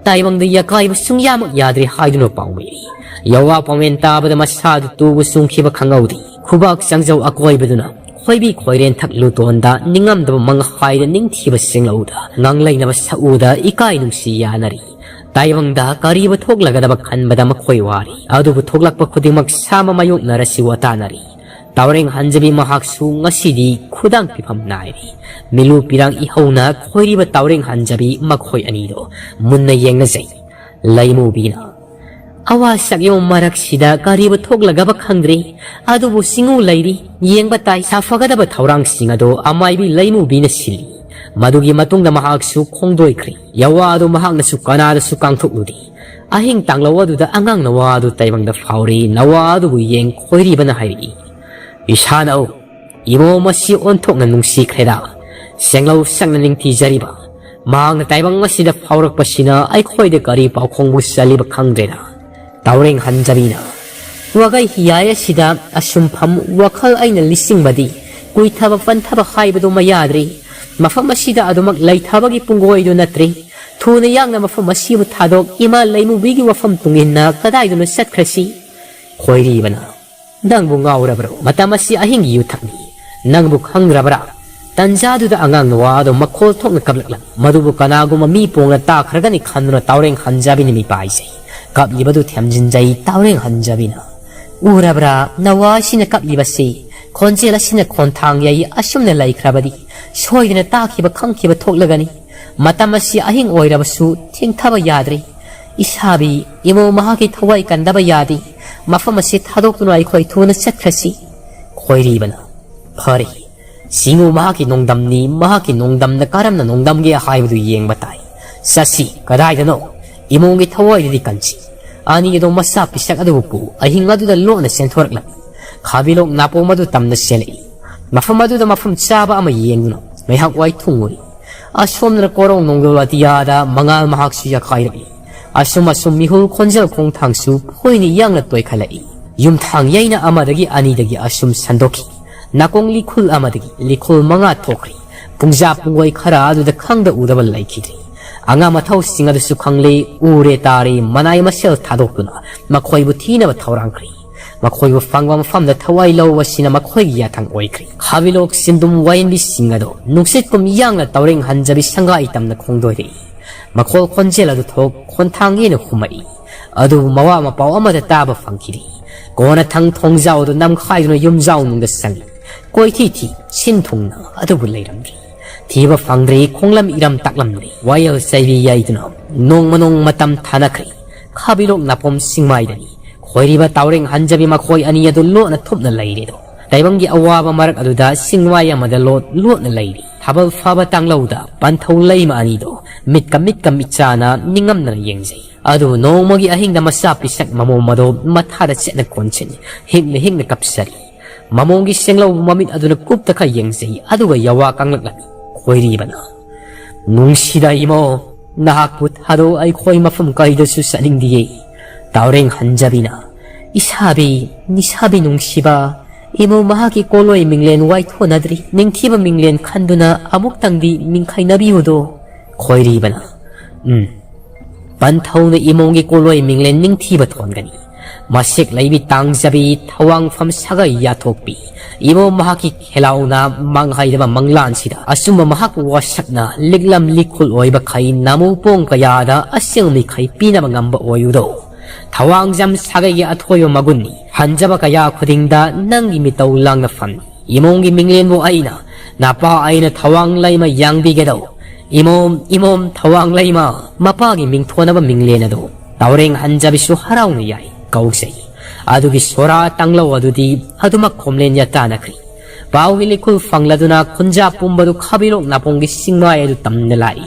ꯇꯥꯏꯕꯪꯗ ꯌꯥꯀꯥꯏꯕ ꯁꯨꯡꯌꯥꯃꯛ ꯌꯥꯗ꯭ꯔꯦ ꯍꯥꯏꯗꯨꯅ ꯄꯥꯎꯃꯤꯔꯤ꯫ ꯌꯥꯋꯥ ꯄꯥꯎꯃꯦꯟ ꯇꯥꯕꯗ ꯃꯁꯥꯗꯨ ꯇꯨꯕ ꯆꯨꯡꯈꯤꯕ ꯈꯪꯍꯧꯗꯦ꯫ ꯈꯨꯕꯥꯛ ꯆꯪꯖꯧ ꯑꯀꯣꯏꯕꯗꯨꯅ ꯈꯣꯏꯕꯤ ꯈꯣꯏꯔꯦꯟ ꯊꯛ ꯂꯨꯇꯣꯟꯗ ꯅꯤꯡꯉꯝꯗꯕ ꯃꯪ ꯍꯥꯏꯗ ꯅꯤꯡꯊꯤꯕ ꯆꯤꯡꯂꯧꯗ ꯉꯥꯡꯂꯩꯅꯕ ꯁꯛꯎꯗ ꯏꯀꯥꯏ ꯅꯨꯡꯁꯤ ꯌꯥꯅꯔꯤ꯫ ꯇꯥꯏꯕꯪꯗ ꯀꯔꯤꯕꯨ ꯊꯣꯛꯂꯒꯗꯕ ꯈꯟꯕꯗ ꯃꯈꯣꯏ ꯋꯥꯔꯤ꯫ ꯑꯗꯨꯕꯨ ꯊꯣꯛꯂꯛꯄ ꯈꯨꯗꯤꯡꯃꯛ ꯁꯥꯃ ꯃꯥꯌꯣꯛꯅꯔꯁꯤ ꯋꯥꯇꯥꯅꯔꯤ꯫ ꯇꯥꯎꯔꯦꯡ ꯍꯟꯖꯕꯤ ꯃꯍꯥꯛꯁꯨ ꯉꯁꯤꯗꯤ ꯈꯨꯗꯥꯡ ꯄꯤꯐꯝ ꯅꯥꯏꯔꯤ꯫ ꯃꯤꯂꯨ ꯄꯤꯔꯥꯡ ꯏꯍꯧꯅ ꯈꯣꯏꯔꯤꯕ ꯇꯥꯎꯔꯦꯡ ꯍꯟꯖꯕꯤ ꯃꯈꯣꯏ ꯑꯅꯤꯗꯣ ꯃꯨꯟꯅ ꯌꯦꯡꯅꯖꯩ꯫ ꯂꯩꯃꯨꯕꯤꯅ, "ꯑꯋꯥ ꯁꯛꯌꯣꯝ ꯃꯔꯛꯁꯤꯗ ꯀꯔꯤꯕꯨ ꯊꯣꯛꯂꯒꯕ ꯈꯪꯗ꯭ꯔꯤ꯫ ꯑꯗꯨꯕꯨ ꯁꯤꯡꯉꯨ ꯂꯩꯔꯤ꯫ ꯌꯦꯡꯕ ꯇꯥꯏ ꯁꯥꯐꯒꯗꯕ ꯊꯧꯔꯥꯡꯁꯤꯡ ꯑꯗꯣ ꯑꯃꯥꯏꯕꯤ ꯂꯩꯃꯨꯕꯤꯅ ꯁꯤꯜꯂꯤ꯫ ꯃꯗꯨꯒꯤ ꯃꯇꯨꯡꯗ ꯃꯍꯥꯛꯁꯨ ꯈꯣꯡꯗꯣꯏꯈ꯭ꯔꯦ꯫ ꯌꯥꯋꯥ ꯑꯗꯨ ꯃꯍꯥꯛꯅꯁꯨ ꯀꯅꯥꯗꯁꯨ ꯀꯥꯡꯊꯣꯛꯂꯨꯗꯦ꯫ ꯑꯍꯤꯡ ꯇꯥꯡꯂꯧ ꯑꯗꯨꯗ ꯑꯉꯥꯡ ꯅꯋꯥ ꯑꯗꯨ ꯇꯥꯏꯕꯪꯗ ꯐꯥꯎꯔꯤ꯫ ꯅꯋꯥ ꯑꯗꯨꯕꯨ ꯌꯦꯡ ꯈꯣꯏꯔꯤꯕꯅ ꯍꯥꯏꯔꯛꯏ, 'ꯏꯁꯥꯅ ꯏꯃꯣꯝ ꯑꯁꯤ ꯑꯣꯟꯊꯣꯛꯅ ꯅꯨꯡꯁꯤꯈ꯭ꯔꯦꯗ꯫ ꯁꯦꯡꯂꯧ ꯁꯪꯅ ꯅꯤꯡꯊꯤꯖꯔꯤꯕ ꯃꯍꯥꯛꯅ ꯇꯥꯏꯕꯪ ꯑꯁꯤꯗ ꯐꯥꯎꯔꯛꯄꯁꯤꯅ ꯑꯩꯈꯣꯏꯗ ꯀꯔꯤ ꯄꯥꯎꯈꯣꯡꯕꯨ ꯆꯜꯂꯤꯕ ꯈꯪꯗ꯭ꯔꯦꯗ꯫ ꯇꯥꯎꯔꯦꯡ ꯍꯟꯖꯕꯤꯅ, ꯋꯥꯒꯩ ꯍꯤꯌꯥꯏ ꯑꯁꯤꯗ ꯑꯁꯨꯝꯐꯝ ꯋꯥꯈꯜ ꯑꯩꯅ ꯂꯤꯁꯤꯡꯕꯗꯤ ꯀꯨꯏꯊꯕ ꯄꯟꯊꯕ ꯍꯥꯏꯕꯗꯨꯃ ꯌꯥꯗ꯭ꯔꯤ꯫ ꯃꯐꯝ ꯑꯁꯤꯗ ꯑꯗꯨꯃꯛ ꯂꯩꯊꯕꯒꯤ ꯄꯨꯡꯒꯣꯏꯗꯨ ꯅꯠꯇ꯭ꯔꯤ꯫ ꯊꯨꯅ ꯌꯥꯡꯅ ꯃꯐꯝ ꯑꯁꯤꯕꯨ ꯊꯥꯗꯣꯛ ꯏꯃꯥ ꯂꯩꯃꯨꯕꯤꯒꯤ ꯋꯥꯐꯝ ꯇꯨꯡꯏꯟꯅ ꯀꯗꯥꯏꯗꯅꯣ ꯆꯠꯈ꯭ꯔꯁꯤ?" ꯈꯣꯏꯔꯤꯕꯅ, "ꯅꯪꯕꯨ ꯉꯥꯎꯔꯕ꯭ꯔꯣ? ꯃꯇꯝ ꯑꯁꯤ ꯑꯍꯤꯡꯒꯤ ꯌꯨꯊꯛꯅꯤ꯫ ꯅꯪꯕꯨ ꯈꯪꯗ꯭ꯔꯕ꯭ꯔꯥ?" ꯇꯟꯖꯥꯗꯨꯗ ꯑꯉꯥꯡ ꯅꯋꯥ ꯑꯗꯣ ꯃꯈꯣꯜ ꯊꯣꯛꯅ ꯀꯞꯂꯛꯂꯝꯃꯤ꯫ ꯃꯗꯨꯕꯨ ꯀꯅꯥꯒꯨꯝꯕ ꯃꯤ ꯄꯣꯡꯅ ꯇꯥꯈ꯭ꯔꯒꯅꯤ ꯈꯟꯗꯨꯅ ꯇꯥꯎꯔꯦꯡ ꯍꯟꯖꯕꯤꯅ ꯃꯤꯄꯥꯏꯖꯩ꯫ ꯀꯞꯂꯤꯕꯗꯨ ꯊꯦꯝꯖꯤꯟꯖꯩ ꯇꯥꯎꯔꯦꯡ ꯍꯟꯖꯕꯤꯅ꯫ "ꯎꯔꯕ꯭ꯔꯥ ꯅꯋꯥ ꯑꯁꯤꯅ ꯀꯞꯂꯤꯕꯁꯤ? ꯈꯣꯟꯖꯦꯜ ꯑꯁꯤꯅ ꯈꯣꯟꯊꯥꯡ ꯌꯩ꯫ ꯑꯁꯨꯝꯅ ꯂꯩꯈ꯭ꯔꯕꯗꯤ ꯁꯣꯏꯗꯅ ꯇꯥꯈꯤꯕ ꯈꯪꯈꯤꯕ ꯊꯣꯛꯂꯒꯅꯤ꯫ ꯃꯇꯝ ꯑꯁꯤ ꯑꯍꯤꯡ ꯑꯣꯏꯔꯕꯁꯨ ꯊꯦꯡꯊꯕ ꯌꯥꯗ꯭ꯔꯤ꯫ ꯏꯁꯥꯕꯤ, ꯏꯃꯧ ꯃꯍꯥꯛꯀꯤ ꯊꯋꯥꯏ ꯀꯟꯗꯕ ꯌꯥꯗꯦ꯫ ꯃꯐꯝ ꯑꯁꯤ ꯊꯥꯗꯣꯛꯇꯨꯅ ꯑꯩꯈꯣꯏ ꯊꯨꯅ ꯆꯠꯈ꯭ꯔꯁꯤ꯫" ꯈꯣꯏꯔꯤꯕꯅ, "ꯐꯔꯦ, ꯁꯤꯡꯉꯨ ꯃꯍꯥꯛꯀꯤ ꯅꯣꯡꯗꯝꯅꯤ, ꯃꯍꯥꯛꯀꯤ ꯅꯣꯡꯗꯝꯅ ꯀꯔꯝꯅ ꯅꯣꯡꯗꯝꯒꯦ ꯍꯥꯏꯕꯗꯨ ꯌꯦꯡꯕ ꯇꯥꯏ꯫ ꯆꯠꯁꯤ, ꯀꯗꯥꯏꯗꯅꯣ? ꯏꯃꯣꯝꯒꯤ ꯊꯋꯥꯏꯗꯨꯗꯤ ꯀꯟꯁꯤ꯫" ꯑꯅꯤ ꯑꯗꯨ ꯃꯆꯥ ꯄꯤꯁꯛ ꯑꯗꯨꯕꯨ ꯄꯨ ꯑꯍꯤꯡ ꯑꯗꯨꯗ ꯂꯣꯟꯅ ꯆꯦꯟꯊꯣꯔꯛꯂꯝꯃꯤ꯫ ꯈꯥꯕꯤꯂꯣꯛ ꯅꯥꯄꯣꯝ ꯑꯗꯨ ꯇꯝꯅ ꯆꯦꯜꯂꯛꯏ꯫ ꯃꯐꯝ ꯑꯗꯨꯗ ꯃꯐꯝ ꯆꯥꯕ ꯑꯃ ꯌꯦꯡꯗꯨꯅ ꯉꯥꯏꯍꯥꯛ ꯋꯥꯏꯊꯨꯡꯉꯨꯔꯤ꯫ ꯑꯁꯣꯝꯗꯅ ꯀꯣꯔꯧ ꯅꯣꯡꯗꯣꯜ ꯑꯇꯤꯌꯥꯗ ꯃꯉꯥꯜ ꯃꯍꯥꯛꯁꯨ ꯌꯥꯈꯥꯏꯔꯛꯏ꯫ ꯑꯁꯨꯝ ꯑꯁꯨꯝ ꯃꯤꯍꯨꯜ ꯈꯣꯟꯖꯦꯜ ꯈꯣꯡꯊꯥꯡꯁꯨ ꯐꯣꯏꯅ ꯌꯥꯡꯅ ꯇꯣꯏꯈꯠꯂꯛꯏ꯫ ꯌꯨꯝꯊꯥꯡ ꯌꯩꯅ ꯑꯃꯗꯒꯤ ꯑꯅꯤꯗꯒꯤ ꯑꯁꯨꯝ ꯁꯟꯗꯣꯛꯈꯤ꯫ ꯅꯥꯀꯣꯡ ꯂꯤꯈꯨꯜ ꯑꯃꯗꯒꯤ ꯂꯤꯈꯨꯜ ꯃꯉꯥ ꯊꯣꯛꯈ꯭ꯔꯤ꯫ ꯄꯨꯡꯖꯥ ꯄꯨꯡꯒꯣꯏ ꯈꯔ ꯑꯗꯨꯗ ꯈꯪꯗ ꯎꯗꯕ ꯂꯩꯈꯤꯗ꯭ꯔꯤ꯫ ꯑꯉꯥꯡ ꯃꯊꯧꯁꯤꯡ ꯑꯗꯨꯁꯨ ꯈꯪꯂꯦ, ꯎꯔꯦ ꯇꯥꯔꯦ, ꯃꯅꯥꯏ ꯃꯁꯦꯜ ꯊꯥꯗꯣꯛꯇꯨꯅ ꯃꯈꯣꯏꯕꯨ ꯊꯤꯅꯕ ꯊꯧꯔꯥꯡꯈ꯭ꯔꯤ꯫ ꯃꯈꯣꯏꯕꯨ ꯐꯪꯕ ꯃꯐꯝꯗ ꯊꯋꯥꯏ ꯂꯧꯕꯁꯤꯅ ꯃꯈꯣꯏꯒꯤ ꯌꯥꯊꯪ ꯑꯣꯏꯈ꯭ꯔꯤ꯫ ꯈꯥꯕꯤꯂꯣꯛ ꯆꯤꯟꯗꯨꯝ ꯋꯥꯌꯦꯟꯕꯤꯁꯤꯡ ꯑꯗꯨ ꯅꯨꯡꯁꯤꯠꯀꯨꯝ ꯌꯥꯡꯅ ꯇꯥꯎꯔꯦꯡ ꯍꯟꯖꯕꯤ ꯁꯪꯒꯥꯏ ꯇꯝꯅ ꯈꯣꯡꯗꯣꯏꯔꯛꯏ꯫ ꯃꯈꯣꯜ ꯈꯣꯟꯖꯦꯜ ꯑꯗꯨ ꯊꯣꯛ ꯈꯣꯟꯊꯥꯡꯒꯤꯅ ꯍꯨꯝꯃꯛꯏ꯫ ꯑꯗꯨꯕꯨ ꯃꯋꯥ ꯃꯄꯥꯎ ꯑꯃꯠꯇ ꯇꯥꯕ ꯐꯪꯈꯤꯗꯦ꯫ ꯀꯣꯟꯅꯊꯪ ꯊꯣꯡꯖꯥꯎ ꯑꯗꯨ ꯅꯝꯈꯥꯏꯗꯨꯅ ꯌꯨꯝꯖꯥꯎ ꯅꯨꯡꯗ ꯆꯪꯏ꯫ ꯀꯣꯏꯊꯤ ꯊꯤ, ꯁꯤꯟ ꯊꯨꯡꯅ ꯑꯗꯨꯕꯨ ꯂꯩꯔꯝꯗ꯭ꯔꯦ꯫ ꯊꯤꯕ ꯐꯪꯗ꯭ꯔꯦ, ꯈꯣꯡꯂꯝ ꯏꯔꯝ ꯇꯥꯛꯂꯝꯗ꯭ꯔꯦ꯫ ꯋꯥꯌꯦꯜ ꯆꯩꯕꯤ ꯌꯩꯗꯨꯅ ꯅꯣꯡꯃ ꯅꯣꯡ ꯃꯇꯝ ꯊꯥꯅꯈ꯭ꯔꯦ꯫ ꯈꯥꯕꯤꯂꯣꯛ ꯅꯥꯄꯣꯝ ꯁꯤꯡꯃꯥꯏꯗꯅꯤ ꯈꯣꯏꯔꯤꯕ ꯇꯥꯎꯔꯦꯡ ꯍꯟꯖꯕꯤ ꯃꯈꯣꯏ ꯑꯅꯤ ꯑꯗꯨ ꯂꯣꯠꯅ ꯊꯨꯞꯅ ꯂꯩꯔꯦꯗꯣ꯫ ꯇꯥꯏꯕꯪꯒꯤ ꯑꯋꯥꯕ ꯃꯔꯛ ꯑꯗꯨꯗ ꯁꯤꯡꯃꯥꯏ ꯑꯃꯗ ꯂꯣꯠ ꯂꯣꯠꯅ ꯂꯩꯔꯤ꯫ ꯊꯥꯕꯜ ꯐꯥꯕ ꯇꯥꯡꯂꯧꯗ ꯄꯟꯊꯧ ꯂꯩꯃ ꯑꯅꯤꯗꯣ ꯃꯤꯠꯀ ꯃꯤꯠꯀ ꯃꯤꯠꯆꯥꯅ ꯅꯤꯡꯉꯝꯗꯅ ꯌꯦꯡꯖꯩ꯫ ꯑꯗꯨꯕꯨ ꯅꯣꯡꯃꯒꯤ ꯑꯍꯤꯡꯗ ꯃꯆꯥ ꯄꯤꯁꯛ ꯃꯃꯣꯝ ꯑꯗꯣ ꯃꯊꯥꯗ ꯆꯦꯠꯅ ꯀꯣꯟꯁꯤꯟ ꯍꯤꯛꯅ ꯍꯤꯛꯅ ꯀꯞꯆꯔꯤ꯫ ꯃꯃꯣꯝꯒꯤ ꯁꯦꯡꯂꯧ ꯃꯃꯤꯠ ꯑꯗꯨꯅ ꯀꯨꯞꯇ ꯈꯔ ꯌꯦꯡꯖꯩ, ꯑꯗꯨꯒ ꯌꯥꯋꯥ ꯀꯪꯂꯛꯂꯝꯃꯤ꯫ ꯈꯣꯏꯔꯤꯕꯅ, "ꯅꯨꯡꯁꯤꯗ ꯏꯃꯣ, ꯅꯍꯥꯛꯄꯨ ꯊꯥꯗꯣꯛ ꯑꯩꯈꯣꯏ ꯃꯐꯝ ꯀꯩꯗꯁꯨ ꯆꯠꯅꯤꯡꯗꯤꯌꯦ"꯫ ꯇꯥꯎꯔꯦꯡ ꯍꯟꯖꯕꯤꯅ, "ꯏꯁꯥꯕꯤ, ꯅꯤꯁꯥꯕꯤ ꯅꯨꯡꯁꯤꯕ, ꯏꯃꯣ ꯃꯍꯥꯛꯀꯤ ꯀꯣꯂꯣꯏ ꯃꯤꯡꯂꯦꯟ ꯋꯥꯏꯊꯣꯛꯅꯗ꯭ꯔꯤ꯫ ꯅꯤꯡꯊꯤꯕ ꯃꯤꯡꯂꯦꯟ ꯈꯟꯗꯨꯅ ꯑꯃꯨꯛꯇꯪꯗꯤ ꯃꯤꯡꯈꯥꯏꯅꯕꯤꯌꯨꯗꯣ"꯫ ꯈꯣꯏꯔꯤꯕꯅ, "ꯎꯝ, ꯄꯟꯊꯧꯅ ꯏꯃꯣꯒꯤ ꯀꯣꯂꯣꯏ ꯃꯤꯡꯂꯦꯟ ꯅꯤꯡꯊꯤꯕ ꯊꯣꯟꯒꯅꯤ꯫ ꯃꯁꯤꯛ ꯂꯩꯕꯤ ꯇꯥꯡꯖꯕꯤ ꯊꯋꯥꯡꯐꯝ ꯁꯥꯒꯩ ꯌꯥꯊꯣꯛꯄꯤ꯫ ꯏꯃꯣ ꯃꯍꯥꯛꯀꯤ ꯈꯦꯂꯥꯎꯅ ꯃꯥꯡꯍꯩꯗꯕ ꯃꯪꯂꯥꯟꯁꯤꯗ ꯑꯆꯨꯝꯕ ꯃꯍꯥꯛꯄꯨ ꯋꯥꯁꯛꯅ ꯂꯤꯛꯂꯝ ꯂꯤꯈꯨꯜ ꯑꯣꯏꯕ ꯈꯩ ꯅꯥꯃꯨ ꯄꯣꯡ ꯀꯌꯥꯗ ꯑꯁꯦꯡꯕ ꯃꯤꯈꯩ ꯄꯤꯅꯕ ꯉꯝꯕ ꯑꯣꯏꯌꯨꯗꯣ꯫ ꯊꯋꯥꯡꯖꯝ ꯁꯥꯒꯩꯒꯤ ꯑꯊꯣꯏꯕ ꯃꯒꯨꯟꯅꯤ꯫ ꯍꯟꯖꯕ ꯀꯌꯥ ꯈꯨꯗꯤꯡꯗ ꯅꯪꯒꯤ ꯃꯤꯇꯧ ꯂꯥꯡꯅ ꯐꯝꯃꯤ꯫ ꯏꯃꯣꯝꯒꯤ ꯃꯤꯡꯂꯦꯟꯕꯨ ꯑꯩꯅ ꯅꯄꯥ ꯑꯩꯅ ꯊꯋꯥꯡ ꯂꯩꯃ ꯌꯥꯡꯕꯤꯒꯗꯧ꯫ ꯏꯃꯣꯝ, ꯏꯃꯣꯝ ꯊꯋꯥꯡ ꯂꯩꯃ"꯫ ꯃꯄꯥꯒꯤ ꯃꯤꯡꯊꯣꯟꯅꯕ ꯃꯤꯡꯂꯦꯟ ꯑꯗꯨ ꯇꯥꯎꯔꯦꯡ ꯍꯟꯖꯕꯤꯁꯨ ꯍꯔꯥꯎꯅ ꯌꯥꯏ, ꯀꯧꯖꯩ꯫ ꯑꯗꯨꯒꯤ ꯁꯣꯔꯥ ꯇꯥꯡꯂꯧ ꯑꯗꯨꯗꯤ ꯑꯗꯨꯃꯛ ꯈꯣꯝꯂꯦꯟ ꯌꯥꯇꯥꯅꯈ꯭ꯔꯤ꯫ ꯄꯥꯎꯒꯤ ꯂꯤꯈꯨꯜ ꯐꯪꯂꯗꯨꯅ ꯈꯨꯟꯖꯥ ꯄꯨꯝꯕꯗꯨ ꯈꯥꯕꯤꯔꯣꯛ ꯅꯥꯄꯣꯡꯒꯤ ꯁꯤꯡꯃꯥꯏ ꯑꯗꯨ ꯇꯝꯅ ꯂꯥꯛꯏ꯫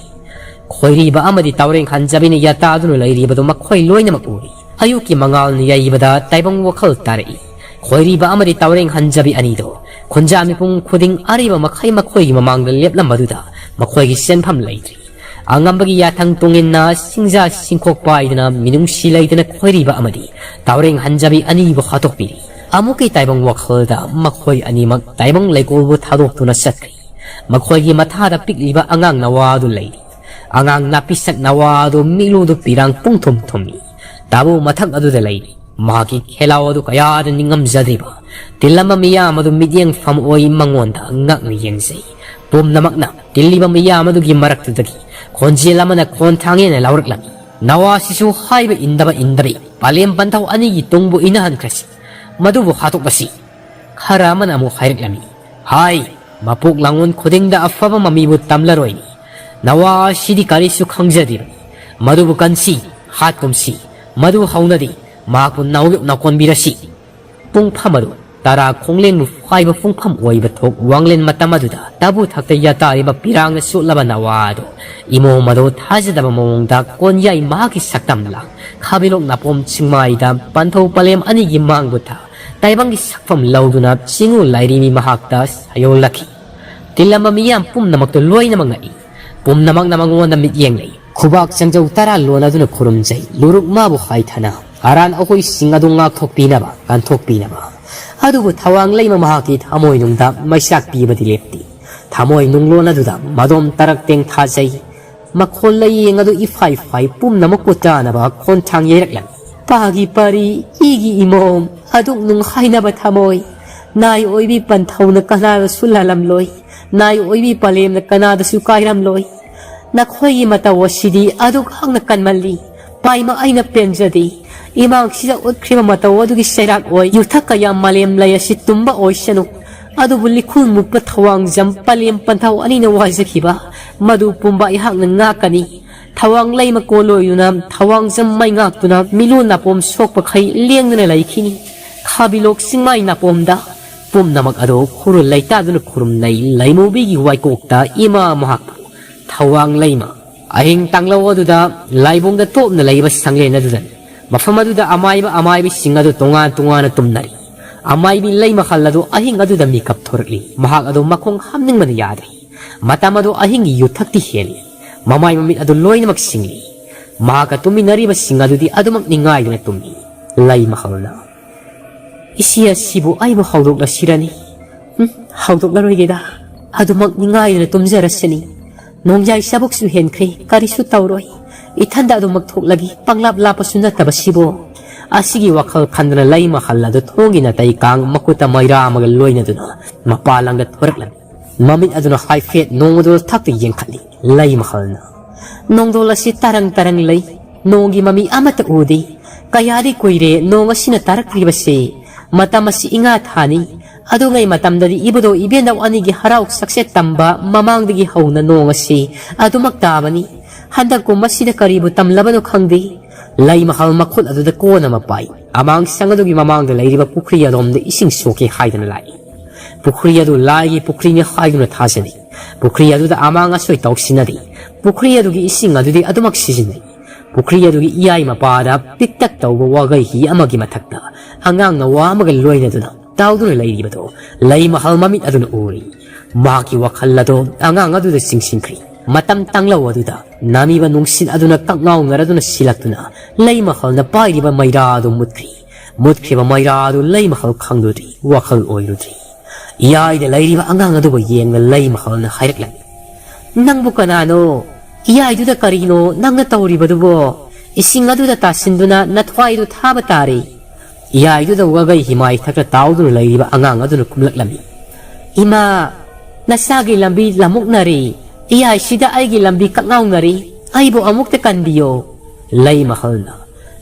ꯈꯣꯏꯔꯤꯕ ꯑꯃꯗꯤ ꯇꯥꯎꯔꯦꯡ ꯍꯟꯖꯕꯤꯅ ꯌꯥꯇꯥꯗꯨꯅ ꯂꯩꯔꯤꯕꯗꯨ ꯃꯈꯣꯏ ꯂꯣꯏꯅꯃꯛ ꯎꯔꯤ꯫ ꯑꯌꯨꯛꯀꯤ ꯃꯉꯥꯜꯅ ꯌꯩꯕꯗ ꯇꯥꯏꯕꯪ ꯋꯥꯈꯜ ꯇꯥꯔꯛꯏ꯫ ꯈꯣꯏꯔꯤꯕ ꯑꯃꯗꯤ ꯇꯥꯎꯔꯦꯡ ꯍꯟꯖꯕꯤ ꯑꯅꯤꯗꯨ ꯈꯨꯟꯖꯥ ꯃꯤꯄꯨꯝ ꯈꯨꯗꯤꯡ ꯑꯔꯤꯕ ꯃꯈꯩ ꯃꯈꯣꯏꯒꯤ ꯃꯃꯥꯡꯗ ꯂꯦꯞꯂꯝꯕꯗꯨꯗ ꯃꯈꯣꯏꯒꯤ ꯆꯦꯟꯐꯝ ꯂꯩꯇ꯭ꯔꯤ꯫ ꯑꯉꯝꯕꯒꯤ ꯌꯥꯊꯪ ꯇꯣꯡꯏꯟꯅ ꯁꯤꯡꯖꯥ ꯁꯤꯡꯈꯣꯛ ꯄꯥꯏꯗꯨꯅ ꯃꯤꯅꯨꯡꯁꯤ ꯂꯩꯇꯅ ꯈꯣꯏꯔꯤꯕ ꯑꯃꯗꯤ ꯇꯥꯎꯔꯦꯡ ꯍꯟꯖꯕꯤ ꯑꯅꯤꯕꯨ ꯍꯥꯠꯇꯣꯛꯄꯤꯔꯤ꯫ ꯑꯃꯨꯛꯀꯤ ꯇꯥꯏꯕꯪ ꯋꯥꯈꯜꯗ ꯃꯈꯣꯏ ꯑꯅꯤꯃꯛ ꯇꯥꯏꯕꯪ ꯂꯩꯀꯣꯜꯕꯨ ꯊꯥꯗꯣꯛꯇꯨꯅ ꯆꯠꯈ꯭ꯔꯤ꯫ ꯃꯈꯣꯏꯒꯤ ꯃꯊꯥꯗ ꯄꯤꯛꯂꯤꯕ ꯑꯉꯥꯡ ꯅꯋꯥ ꯑꯗꯨ ꯂꯩꯔꯤ꯫ ꯑꯉꯥꯡ ꯅꯥꯄꯤꯁꯛ ꯅꯋꯥ ꯑꯗꯨ ꯃꯤꯠꯂꯨꯗꯨ ꯄꯤꯔꯥꯡ ꯄꯨꯡꯊꯨꯝ ꯊꯨꯝꯃꯤ꯫ ꯇꯥꯕꯨ ꯃꯊꯛ ꯑꯗꯨꯗ ꯂꯩꯔꯤ꯫ ꯃꯍꯥꯛꯀꯤ ꯈꯦꯂꯥꯎ ꯑꯗꯨ ꯀꯌꯥꯗ ꯅꯤꯡꯉꯝꯖꯗ꯭ꯔꯤꯕ ꯇꯤꯜꯂꯝꯕ ꯃꯤꯌꯥꯝ ꯑꯗꯨ ꯃꯤꯠꯌꯦꯡꯐꯝ ꯑꯣꯏ ꯃꯉꯣꯟꯗ ꯉꯛꯅ ꯌꯦꯡꯖꯩ꯫ ꯄꯨꯝꯅꯃꯛꯅ ꯇꯤꯜꯂꯤꯕ ꯃꯤꯌꯥꯝ ꯑꯗꯨꯒꯤ ꯃꯔꯛꯇꯨꯗꯒꯤ ꯈꯣꯟꯖꯦꯜ ꯑꯃꯅ ꯈꯣꯟꯊꯥꯡ ꯍꯦꯟꯅ ꯂꯥꯎꯔꯛꯂꯝꯃꯤ꯫ ꯅꯋꯥꯁꯤꯁꯨ ꯍꯥꯏꯕ ꯏꯟꯗꯕ ꯏꯟꯗꯕꯤ ꯄꯥꯂꯦꯝ ꯄꯟꯊꯧ ꯑꯅꯤꯒꯤ ꯇꯨꯡꯕꯨ ꯏꯟꯅꯍꯟꯈ꯭ꯔꯁꯤ꯫ ꯃꯗꯨꯕꯨ ꯍꯥꯠꯇꯣꯛꯂꯁꯤ꯫ ꯈꯔ ꯑꯃꯅ ꯑꯃꯨꯛ ꯍꯥꯏꯔꯛꯂꯝꯃꯤ, ꯍꯥꯏ, ꯃꯄꯣꯛ ꯂꯥꯡꯑꯣꯟ ꯈꯨꯗꯤꯡꯗ ꯑꯐꯕ ꯃꯃꯤꯕꯨ ꯇꯝꯂꯔꯣꯏꯅꯤ꯫ ꯅꯋꯥ ꯑꯁꯤꯗꯤ ꯀꯔꯤꯁꯨ ꯈꯪꯖꯗꯦꯕꯅꯤ꯫ ꯃꯗꯨꯕꯨ ꯀꯟꯁꯤ, ꯍꯥꯠꯀꯨꯝꯁꯤ꯫ ꯃꯗꯨ ꯍꯧꯅꯗꯦ꯫ ꯃꯍꯥꯛꯄꯨ ꯅꯥꯎꯌꯣꯛꯅ ꯀꯣꯟꯕꯤꯔꯁꯤ꯫ ꯄꯨꯡꯐꯝ ꯑꯗꯨ ꯇꯔꯥ ꯈꯣꯡꯂꯦꯟꯕꯨ ꯐꯥꯏꯕ ꯄꯨꯡꯐꯝ ꯑꯣꯏꯕ ꯊꯣꯛ ꯋꯥꯡꯂꯦꯟ ꯃꯇꯝ ꯑꯗꯨꯗ ꯇꯥꯕꯨ ꯊꯛꯇ ꯌꯥꯇꯥꯔꯤꯕ ꯄꯤꯔꯥꯡꯅ ꯆꯣꯠꯂꯕ ꯅꯋꯥ ꯑꯗꯨ ꯏꯃꯣꯝ ꯑꯗꯨ ꯊꯥꯖꯗꯕ ꯃꯑꯣꯡꯗ ꯀꯣꯟꯌꯥꯏ ꯃꯍꯥꯛꯀꯤ ꯁꯛꯇꯝ ꯂꯥꯡ ꯈꯥꯕꯤꯂꯣꯛ ꯅꯥꯄꯣꯝ ꯆꯤꯡꯃꯥꯏꯗ ꯄꯟꯊꯧ ꯄꯂꯦꯝ ꯑꯅꯤꯒꯤ ꯃꯥꯡꯕꯨ ꯊꯥ ꯇꯥꯏꯕꯪꯒꯤ ꯁꯛꯐꯝ ꯂꯧꯗꯨꯅ ꯆꯤꯡꯉꯨ ꯂꯥꯏꯔꯦꯝꯕꯤ ꯃꯍꯥꯛꯇ ꯁꯥꯌꯣꯜꯂꯛꯈꯤ꯫ ꯇꯤꯜꯂꯝꯕ ꯃꯤꯌꯥꯝ ꯄꯨꯝꯅꯃꯛꯇꯨ ꯂꯣꯏꯅꯃꯛ ꯉꯛꯏ꯫ ꯄꯨꯝꯅꯃꯛꯅ ꯃꯉꯣꯟꯗ ꯃꯤꯠꯌꯦꯡ ꯂꯩ꯫ ꯈꯨꯕꯥꯛ ꯆꯪꯖꯧ ꯇꯔꯥ ꯂꯣꯟ ꯑꯗꯨꯅ ꯈꯨꯔꯨꯝꯖꯩ꯫ ꯂꯨꯔꯨꯛ ꯃꯥꯕꯨ ꯍꯥꯏꯊꯅ ꯑꯔꯥꯟ ꯑꯍꯣꯏꯁꯤꯡ ꯑꯗꯨ ꯉꯥꯛꯊꯣꯛꯄꯤꯅꯕ, ꯀꯟꯊꯣꯛꯄꯤꯅꯕ꯫ ꯑꯗꯨꯕꯨ ꯊꯋꯥꯡ ꯂꯩꯃ ꯃꯍꯥꯛꯀꯤ ꯊꯃꯣꯏꯅꯨꯡꯗ ꯃꯩꯆꯥꯛ ꯄꯤꯕꯗꯤ ꯂꯦꯞꯇꯦ꯫ ꯊꯃꯣꯏ ꯅꯨꯡꯂꯣꯟ ꯑꯗꯨꯗ ꯃꯗꯣꯝ ꯇꯔꯛ ꯇꯦꯡ ꯊꯥꯖꯩ꯫ ꯃꯈꯣꯜ ꯂꯩꯌꯦꯡ ꯑꯗꯨ ꯏꯐꯥꯏ ꯐꯥꯏ ꯄꯨꯝꯅꯃꯛꯄꯨ ꯇꯥꯅꯕ ꯈꯣꯟꯊꯥꯡ ꯌꯩꯔꯛꯂꯝꯃꯤ꯫ ꯄꯥꯒꯤ ꯄꯥꯔꯤ, ꯏꯒꯤ ꯏꯃꯣꯝ, ꯑꯗꯨꯛ ꯅꯨꯡ ꯍꯥꯏꯅꯕ ꯊꯃꯣꯏ꯫ ꯅꯥꯏ ꯑꯣꯏꯕꯤ ꯄꯟꯊꯧꯅ ꯀꯅꯥꯗꯁꯨ ꯂꯥꯜꯂꯝꯂꯣꯏ꯫ ꯅꯥꯏ ꯑꯣꯏꯕꯤ ꯄꯂꯦꯝꯅ ꯀꯅꯥꯗꯁꯨ ꯀꯥꯏꯔꯝꯂꯣꯏ꯫ ꯅꯈꯣꯏꯒꯤ ꯃꯇꯧ ꯑꯁꯤꯗꯤ ꯑꯗꯨꯛ ꯍꯛꯅ ꯀꯟꯃꯜꯂꯤ꯫ ꯄꯥꯏꯃ ꯑꯩꯅ ꯄꯦꯟꯖꯗꯦ꯫ ꯏꯃꯥꯡꯁꯤꯗ ꯎꯠꯈ꯭ꯔꯤꯕ ꯃꯇꯧ ꯑꯗꯨꯒꯤ ꯆꯩꯔꯥꯛ ꯑꯣꯏ ꯌꯨꯊꯛ ꯀꯌꯥ ꯃꯥꯂꯦꯝ ꯂꯩ ꯑꯁꯤ ꯇꯨꯝꯕ ꯑꯣꯏꯁꯅꯨ꯫ ꯑꯗꯨꯕꯨ ꯂꯤꯈꯨꯜ ꯃꯨꯞꯄ ꯊꯋꯥꯡꯖꯝ ꯄꯂꯦꯝ ꯄꯟꯊꯧ ꯑꯅꯤꯅ ꯋꯥꯖꯈꯤꯕ ꯃꯗꯨ ꯄꯨꯝꯕ ꯑꯩꯍꯥꯛꯅ ꯉꯥꯛꯀꯅꯤ꯫ ꯊꯋꯥꯡ ꯂꯩꯃ ꯀꯣꯜꯂꯣꯏꯗꯨꯅ ꯊꯋꯥꯡꯖꯝ ꯃꯩ ꯉꯥꯛꯇꯨꯅ ꯃꯤꯂꯣꯟ ꯅꯥꯄꯣꯝ ꯁꯣꯛꯄꯈꯩ ꯂꯦꯡꯗꯅ ꯂꯩꯈꯤꯅꯤ꯫ ꯈꯥꯕꯤꯂꯣꯛ ꯆꯤꯡꯃꯥꯏ ꯅꯥꯄꯣꯝꯗ ꯄꯨꯝꯅꯃꯛ ꯑꯗꯨ ꯈꯨꯔꯨꯜ ꯂꯩꯇꯥꯗꯨꯅ ꯈꯨꯔꯨꯝꯅꯩ꯫ ꯂꯩꯃꯨꯕꯤꯒꯤ ꯋꯥꯏꯀꯣꯛꯇ ꯏꯃꯥ ꯃꯍꯥꯛꯄꯨ ꯊꯋꯥꯡ ꯂꯩꯃ ꯑꯍꯤꯡ ꯇꯥꯡꯂꯧ ꯑꯗꯨꯗ ꯂꯥꯏꯕꯨꯡꯗ ꯇꯣꯞꯅ ꯂꯩꯕ ꯁꯪꯂꯦꯟ ꯑꯗꯨꯗꯅꯤ꯫ ꯃꯐꯝ ꯑꯗꯨꯗ ꯑꯃꯥꯏꯕ ꯑꯃꯥꯏꯕꯤꯁꯤꯡ ꯑꯗꯨ ꯇꯣꯉꯥꯟ ꯇꯣꯉꯥꯟꯅ ꯇꯨꯝꯅꯔꯤ꯫ ꯑꯃꯥꯏꯕꯤ ꯂꯩ ꯃꯈꯜ ꯑꯗꯨ ꯑꯍꯤꯡ ꯑꯗꯨꯗ ꯃꯤꯀꯞ ꯊꯣꯔꯛꯂꯤ꯫ ꯃꯍꯥꯛ ꯑꯗꯨ ꯃꯈꯣꯡ ꯍꯥꯝꯅꯤꯡꯕꯅ ꯌꯥꯗ꯭ꯔꯦ꯫ ꯃꯇꯝ ꯑꯗꯨ ꯑꯍꯤꯡꯒꯤ ꯌꯨꯊꯛꯇꯤ ꯍꯦꯜꯂꯤ꯫ ꯃꯃꯥꯏ ꯃꯃꯤꯠ ꯑꯗꯨ ꯂꯣꯏꯅꯃꯛ ꯁꯤꯡꯂꯤ꯫ ꯃꯍꯥꯛꯀ ꯇꯨꯝꯃꯤꯟꯅꯔꯤꯕꯁꯤꯡ ꯑꯗꯨꯗꯤ ꯑꯗꯨꯃꯛ ꯅꯤꯡꯉꯥꯏꯗꯨꯅ ꯇꯨꯝꯃꯤ꯫ ꯂꯩ ꯃꯍꯜꯅ, "ꯏꯆꯦ ꯑꯁꯤꯕꯨ ꯑꯩꯕꯨ ꯍꯧꯗꯣꯛꯂꯁꯤꯔꯅꯤ? ꯎꯝ, ꯍꯧꯗꯣꯛꯂꯔꯣꯏꯒꯦꯗ꯫ ꯑꯗꯨꯃꯛ ꯅꯤꯡꯉꯥꯏꯗꯨꯅ ꯇꯨꯝꯖꯔꯁꯤꯅꯤ꯫ ꯅꯣꯡꯌꯥꯏ ꯆꯥꯕꯣꯛꯁꯨ ꯍꯦꯟꯈ꯭ꯔꯦ, ꯀꯔꯤꯁꯨ ꯇꯧꯔꯣꯏ꯫ ꯏꯊꯟꯗ ꯑꯗꯨꯃꯛ ꯊꯣꯛꯂꯒꯦ, ꯄꯪꯂꯥꯞ ꯂꯥꯞꯄꯁꯨ ꯅꯠꯇꯕꯁꯤꯕꯨ꯫" ꯑꯁꯤꯒꯤ ꯋꯥꯈꯜ ꯈꯟꯗꯨꯅ ꯂꯩ ꯃꯍꯜ ꯑꯗꯨ ꯊꯣꯡꯒꯤ ꯅꯥꯇꯩ ꯀꯥꯡ ꯃꯈꯨꯠꯇ ꯃꯩꯔꯥ ꯑꯃꯒ ꯂꯣꯏꯅꯗꯨꯅ ꯃꯄꯥꯟ ꯂꯝꯗ ꯊꯣꯔꯛꯂꯝꯃꯤ꯫ ꯃꯃꯤꯠ ꯑꯗꯨꯅ ꯍꯥꯏꯐꯦꯠ ꯅꯣꯡꯃꯗꯣꯜ ꯊꯛꯇ ꯌꯦꯡꯈꯠꯂꯤ꯫ ꯂꯩ ꯃꯍꯜꯅ, "ꯅꯣꯡꯗꯣꯜ ꯑꯁꯤ ꯇꯔꯪ ꯇꯔꯪ ꯂꯩ꯫ ꯅꯣꯡꯒꯤ ꯃꯃꯤ ꯑꯃꯠꯇ ꯎꯗꯦ꯫ ꯀꯌꯥꯗꯤ ꯀꯨꯏꯔꯦ ꯅꯣꯡ ꯑꯁꯤꯅ ꯇꯥꯔꯛꯇ꯭ꯔꯤꯕꯁꯦ꯫ ꯃꯇꯝ ꯑꯁꯤ ꯏꯉꯥ ꯊꯥꯅꯤ꯫ ꯑꯗꯨꯉꯩ ꯃꯇꯝꯗꯗꯤ ꯏꯕꯨꯙꯧ ꯏꯕꯦꯟꯗꯧ ꯑꯅꯤꯒꯤ ꯍꯔꯥꯎ ꯆꯥꯛꯆꯦꯠ ꯇꯝꯕ ꯃꯃꯥꯡꯗꯒꯤ ꯍꯧꯅ ꯅꯣꯡ ꯑꯁꯤ ꯑꯗꯨꯃꯛ ꯇꯥꯕꯅꯤ꯫ ꯍꯟꯗꯛ ꯀꯨꯝ ꯑꯁꯤꯗ ꯀꯔꯤꯕꯨ ꯇꯝꯂꯕꯅꯣ ꯈꯪꯗꯦ꯫" ꯂꯩ ꯃꯍꯜ ꯃꯈꯨꯠ ꯑꯗꯨꯗ ꯀꯣꯟ ꯑꯃ ꯄꯥꯏ꯫ ꯑꯃꯥꯡ ꯁꯪ ꯑꯗꯨꯒꯤ ꯃꯃꯥꯡꯗ ꯂꯩꯔꯤꯕ ꯄꯨꯈ꯭ꯔꯤ ꯑꯗꯣꯝꯗ ꯏꯁꯤꯡ ꯁꯣꯛꯀꯦ ꯍꯥꯏꯗꯨꯅ ꯂꯥꯛꯏ꯫ ꯄꯨꯈ꯭ꯔꯤ ꯑꯗꯨ ꯂꯥꯏꯒꯤ ꯄꯨꯈ꯭ꯔꯤꯅꯤ ꯍꯥꯏꯗꯨꯅ ꯊꯥꯖꯅꯩ꯫ ꯄꯨꯈ꯭ꯔꯤ ꯑꯗꯨꯗ ꯑꯃꯥꯡ ꯑꯁꯣꯏ ꯇꯧꯁꯤꯟꯅꯗꯦ꯫ ꯄꯨꯈ꯭ꯔꯤ ꯑꯗꯨꯒꯤ ꯏꯁꯤꯡ ꯑꯗꯨꯗꯤ ꯑꯗꯨꯃꯛ ꯁꯤꯖꯤꯟꯅꯩ꯫ ꯄꯨꯈ꯭ꯔꯤ ꯑꯗꯨꯒꯤ ꯏꯌꯥꯏ ꯃꯄꯥꯗ ꯄꯤꯛꯇꯛ ꯇꯧꯕ ꯋꯥꯒꯩ ꯍꯤ ꯑꯃꯒꯤ ꯃꯊꯛꯇ ꯑꯉꯥꯡ ꯅꯋꯥ ꯑꯃꯒ ꯂꯣꯏꯅꯗꯨꯅ ꯇꯥꯎꯗꯨꯅ ꯂꯩꯔꯤꯕꯗꯨ ꯂꯩ ꯃꯍꯜ ꯃꯃꯤꯠ ꯑꯗꯨꯅ ꯎꯔꯤ꯫ ꯃꯍꯥꯛꯀꯤ ꯋꯥꯈꯜ ꯑꯗꯨ ꯑꯉꯥꯡ ꯑꯗꯨꯗ ꯆꯤꯡꯁꯤꯟꯈ꯭ꯔꯤ꯫ ꯃꯇꯝ ꯇꯥꯡꯂꯧ ꯑꯗꯨꯗ ꯅꯥꯃꯤꯕ ꯅꯨꯡꯁꯤꯠ ꯑꯗꯨꯅ ꯀꯛꯉꯥꯎꯅꯔꯗꯨꯅ ꯁꯤꯜꯂꯛꯇꯨꯅ ꯂꯩ ꯃꯍꯜꯅ ꯄꯥꯏꯔꯤꯕ ꯃꯩꯔꯥ ꯑꯗꯨ ꯃꯨꯠꯈ꯭ꯔꯤ꯫ ꯃꯨꯠꯈ꯭ꯔꯤꯕ ꯃꯩꯔꯥ ꯑꯗꯨ ꯂꯩ ꯃꯍꯜ ꯈꯪꯂꯨꯗ꯭ꯔꯤ, ꯋꯥꯈꯜ ꯑꯣꯏꯔꯨꯗ꯭ꯔꯤ꯫ ꯏꯌꯥꯏꯗ ꯂꯩꯔꯤꯕ ꯑꯉꯥꯡ ꯑꯗꯨꯕꯨ ꯌꯦꯡꯅ ꯂꯩ ꯃꯍꯜꯅ ꯍꯥꯏꯔꯛꯂꯝꯃꯤ, "ꯅꯪꯕꯨ ꯀꯅꯥꯅꯣ? ꯏꯌꯥꯏꯗꯨꯗ ꯀꯔꯤꯅꯣ ꯅꯪꯅ ꯇꯧꯔꯤꯕꯗꯨꯕꯣ? ꯏꯁꯤꯡ ꯑꯗꯨꯗ ꯇꯥꯁꯤꯟꯗꯨꯅ ꯅꯊ꯭ꯋꯥꯏꯗꯨ ꯊꯥꯕ ꯇꯥꯔꯦ꯫" ꯏꯌꯥꯏꯗꯨꯗ ꯋꯥꯒꯩ ꯍꯤꯃꯥꯏ ꯊꯛꯇ ꯇꯥꯎꯗꯨꯅ ꯂꯩꯔꯤꯕ ꯑꯉꯥꯡ ꯑꯗꯨꯅ ꯈꯨꯝꯂꯛꯂꯝꯃꯤ, "ꯏꯃꯥ, ꯅꯆꯥꯒꯤ ꯂꯝꯕꯤ ꯂꯥꯃꯨꯛꯅꯔꯦ꯫ ꯏꯌꯥꯏꯁꯤꯗ ꯑꯩꯒꯤ ꯂꯝꯕꯤ ꯀꯛꯉꯥꯎꯅꯔꯦ꯫ ꯑꯩꯕꯨ ꯑꯃꯨꯛꯇ ꯀꯟꯕꯤꯌꯣ꯫" ꯂꯩ ꯃꯍꯜꯅ,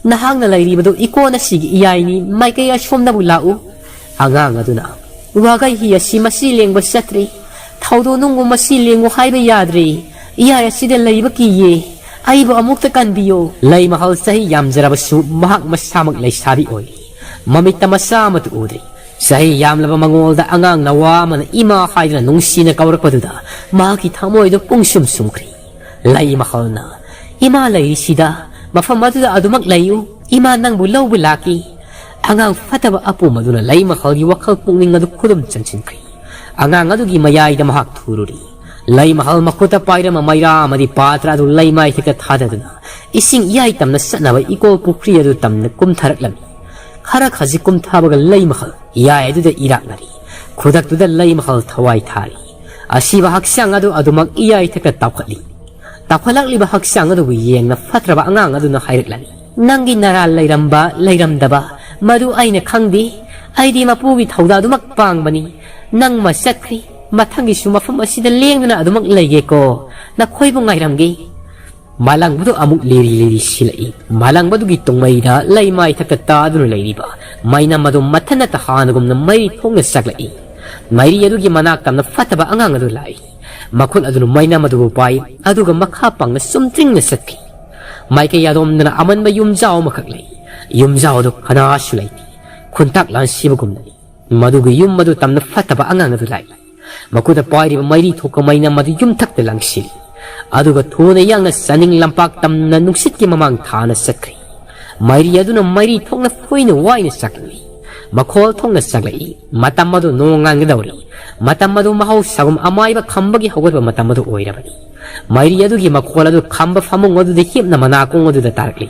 "ꯅꯍꯥꯛꯅ ꯂꯩꯔꯤꯕꯗꯨ ꯏꯀꯣꯟ ꯑꯁꯤꯒꯤ ꯏꯌꯥꯏꯅꯤ, ꯃꯥꯏꯀꯩ ꯑꯁꯣꯝꯗꯕꯨ ꯂꯥꯛꯎ꯫" ꯑꯉꯥꯡ ꯑꯗꯨꯅ, "ꯋꯥꯒꯩ ꯍꯤ ꯑꯁꯤ ꯃꯁꯤ ꯂꯦꯡꯕ ꯆꯠꯇ꯭ꯔꯤ꯫ ꯊꯧꯗꯣꯛ ꯅꯨꯡꯕꯨ ꯃꯁꯤ ꯂꯦꯡꯉꯨ ꯍꯥꯏꯕ ꯌꯥꯗ꯭ꯔꯤ꯫ ꯏꯌꯥꯏ ꯑꯁꯤꯗ ꯂꯩꯕ ꯀꯤꯌꯦ꯫ ꯑꯩꯕꯨ ꯑꯃꯨꯛꯇ ꯀꯟꯕꯤꯌꯨ꯫" ꯂꯩ ꯃꯍꯜ ꯆꯍꯤ ꯌꯥꯝꯖꯔꯕꯁꯨ ꯃꯍꯥꯛ ꯃꯁꯥꯃꯛ ꯂꯩꯁꯥꯕꯤ ꯑꯣꯏꯔꯤ꯫ ꯃꯃꯤꯠꯇ ꯃꯆꯥ ꯑꯃꯠꯇ ꯎꯗ꯭ꯔꯤ꯫ ꯆꯍꯤ ꯌꯥꯝꯂꯕ ꯃꯉꯣꯜꯗ ꯑꯉꯥꯡ ꯅꯋꯥ ꯑꯃꯅ ꯏꯃꯥ ꯍꯥꯏꯗꯨꯅ ꯅꯨꯡꯁꯤꯅ ꯀꯧꯔꯛꯄꯗꯨꯗ ꯃꯍꯥꯛꯀꯤ ꯊꯃꯣꯏꯗꯨ ꯄꯨꯡꯁꯨꯝ ꯁꯨꯝꯈ꯭ꯔꯤ꯫ ꯂꯩ ꯃꯍꯜꯅ, "ꯏꯃꯥ ꯂꯩꯔꯤꯁꯤꯗ, ꯃꯐꯝ ꯑꯗꯨꯗ ꯑꯗꯨꯃꯛ ꯂꯩꯌꯨ꯫ ꯏꯃꯥ ꯅꯪꯕꯨ ꯂꯧꯕ ꯂꯥꯛꯀꯦ꯫" ꯑꯉꯥꯡ ꯐꯠꯇꯕ ꯑꯄꯣꯝ ꯑꯗꯨꯅ ꯂꯩ ꯃꯍꯜꯒꯤ ꯋꯥꯈꯜ ꯄꯨꯛꯅꯤꯡ ꯑꯗꯨ ꯈꯨꯗꯨꯝ ꯆꯟꯁꯤꯟꯈ꯭ꯔꯤ꯫ ꯑꯉꯥꯡ ꯑꯗꯨꯒꯤ ꯃꯌꯥꯏꯗ ꯃꯍꯥꯛ ꯊꯨꯔꯨꯔꯤ꯫ ꯂꯩꯃꯍꯜ ꯃꯈꯨꯠꯇ ꯄꯥꯏꯔꯝꯕ ꯃꯩꯔꯥ ꯑꯃꯗꯤ ꯄꯥꯇ꯭ꯔ ꯑꯗꯨ ꯂꯩꯃꯥꯏ ꯊꯛꯇ ꯊꯥꯗꯗꯨꯅ ꯏꯁꯤꯡ ꯏꯌꯥꯏ ꯇꯝꯅ ꯆꯠꯅꯕ ꯏꯀꯣꯜ ꯄꯨꯈ꯭ꯔꯤ ꯑꯗꯨ ꯇꯝꯅ ꯀꯨꯝꯊꯔꯛꯂꯝꯃꯤ꯫ ꯈꯔ ꯈꯖꯤꯛ ꯀꯨꯝꯊꯕꯒ ꯂꯩꯃꯍꯜ ꯏꯌꯥꯏ ꯑꯗꯨꯗ ꯏꯔꯥꯛꯅꯔꯤ꯫ ꯈꯨꯗꯛꯇꯨꯗ ꯂꯩꯃꯍꯜ ꯊꯋꯥꯏ ꯊꯥꯔꯤ꯫ ꯑꯁꯤꯕ ꯍꯛꯆꯥꯡ ꯑꯗꯨ ꯑꯗꯨꯃꯛ ꯏꯌꯥꯏ ꯊꯛꯇ ꯇꯥꯎꯈꯠꯂꯤ꯫ ꯇꯥꯎꯈꯠꯂꯛꯂꯤꯕ ꯍꯛꯆꯥꯡ ꯑꯗꯨꯕꯨ ꯌꯦꯡꯅ ꯐꯠꯇ꯭ꯔꯕ ꯑꯉꯥꯡ ꯑꯗꯨꯅ ꯍꯥꯏꯔꯛꯂꯝꯃꯤ, "ꯅꯪꯒꯤ ꯅꯔꯥꯜ ꯂꯩꯔꯝꯕ ꯂꯩꯔꯝꯗꯕ ꯃꯗꯨ ꯑꯩꯅ ꯈꯪꯗꯦ꯫ ꯑꯩꯗꯤ ꯃꯄꯨꯒꯤ ꯊꯧꯗꯥꯡꯗꯨꯃꯛ ꯄꯥꯡꯕꯅꯤ꯫ ꯅꯪ ꯃ ꯆꯠꯈ꯭ꯔꯤ꯫ ꯃꯊꯪꯒꯤꯁꯨ ꯃꯐꯝ ꯑꯁꯤꯗ ꯂꯦꯡꯗꯅ ꯑꯗꯨꯃꯛ ꯂꯩꯒꯦꯀꯣ꯫ ꯅꯈꯣꯏꯕꯨ ꯉꯥꯏꯔꯝꯒꯦ꯫" ꯃꯥꯂꯪꯕꯗꯨ ꯑꯃꯨꯛ ꯂꯤꯔꯤ ꯂꯤꯔꯤ ꯁꯤꯜꯂꯛꯏ꯫ ꯃꯥꯂꯪꯕꯗꯨꯒꯤ ꯇꯨꯡꯃꯩꯗ ꯂꯩꯃꯥꯏ ꯊꯛꯇ ꯇꯥꯗꯨꯅ ꯂꯩꯔꯤꯕ ꯃꯩꯅꯝ ꯑꯗꯨ ꯃꯊꯟꯅꯇ ꯍꯥꯟꯅꯒꯨꯝꯅ ꯃꯩ ꯊꯣꯛꯅ ꯆꯥꯛꯂꯛꯏ꯫ ꯃꯩꯔꯤ ꯑꯗꯨꯒꯤ ꯃꯅꯥꯛ ꯇꯝꯅ ꯐꯠꯇꯕ ꯑꯉꯥꯡ ꯑꯗꯨ ꯂꯥꯛꯏ꯫ ꯃꯈꯨꯠ ꯑꯗꯨꯅ ꯃꯩꯅꯝ ꯑꯗꯨꯕꯨ ꯄꯥꯏ, ꯑꯗꯨꯒ ꯃꯈꯥ ꯄꯥꯡꯅ ꯆꯨꯝꯗ꯭ꯔꯤꯡꯅ ꯆꯠꯈꯤ꯫ ꯃꯥꯏꯀꯩ ꯑꯗꯣꯝꯗꯅ ꯑꯃꯟꯕ ꯌꯨꯝꯖꯥꯎ ꯑꯃꯈꯛ ꯂꯩ꯫ ꯌꯨꯝꯖꯥꯎ ꯑꯗꯨ ꯀꯅꯥꯁꯨ ꯂꯩꯇꯦ꯫ ꯈꯨꯟꯇꯥꯛ ꯂꯥꯟꯁꯤꯕꯒꯨꯝꯅꯅꯤ꯫ ꯃꯗꯨꯒꯤ ꯌꯨꯝ ꯑꯗꯨ ꯇꯝꯅ ꯐꯠꯇꯕ ꯑꯉꯥꯡ ꯑꯗꯨ ꯂꯥꯛꯏ꯫ ꯃꯈꯨꯠꯇ ꯄꯥꯏꯔꯤꯕ ꯃꯩꯔꯤ ꯊꯣꯛꯄ ꯃꯩꯅꯝ ꯑꯗꯨ ꯌꯨꯝꯊꯛꯇ ꯂꯪꯁꯤꯜꯂꯤ꯫ ꯑꯗꯨꯒ ꯊꯨꯅ ꯌꯥꯡꯅ ꯆꯥꯅꯤꯡ ꯂꯝꯄꯥꯛ ꯇꯝꯅ ꯅꯨꯡꯁꯤꯠꯀꯤ ꯃꯃꯥꯡ ꯊꯥꯅ ꯆꯠꯈ꯭ꯔꯤ꯫ ꯃꯩꯔꯤ ꯑꯗꯨꯅ ꯃꯩꯔꯤ ꯊꯣꯛꯅ ꯐꯨꯏꯅ ꯋꯥꯏꯅ ꯆꯥꯛꯂꯤ꯫ ꯃꯈꯣꯜ ꯊꯣꯛꯅ ꯆꯥꯛꯂꯛꯏ꯫ ꯃꯇꯝ ꯑꯗꯨ ꯅꯣꯡ ꯉꯥꯟꯒꯗꯧꯔꯤ꯫ ꯃꯇꯝ ꯑꯗꯨ ꯃꯍꯧꯁꯥꯒꯨꯝ ꯑꯃꯥꯏꯕ ꯈꯝꯕꯒꯤ ꯍꯧꯒꯠꯄ ꯃꯇꯝ ꯑꯗꯨ ꯑꯣꯏꯔꯕꯅꯤ꯫ ꯃꯩꯔꯤ ꯑꯗꯨꯒꯤ ꯃꯈꯣꯜ ꯑꯗꯨ ꯈꯝꯕ ꯐꯃꯨꯡ ꯑꯗꯨꯗ ꯍꯤꯞꯅ ꯃꯅꯥꯀꯣꯡ ꯑꯗꯨꯗ ꯇꯥꯔꯛꯂꯤ꯫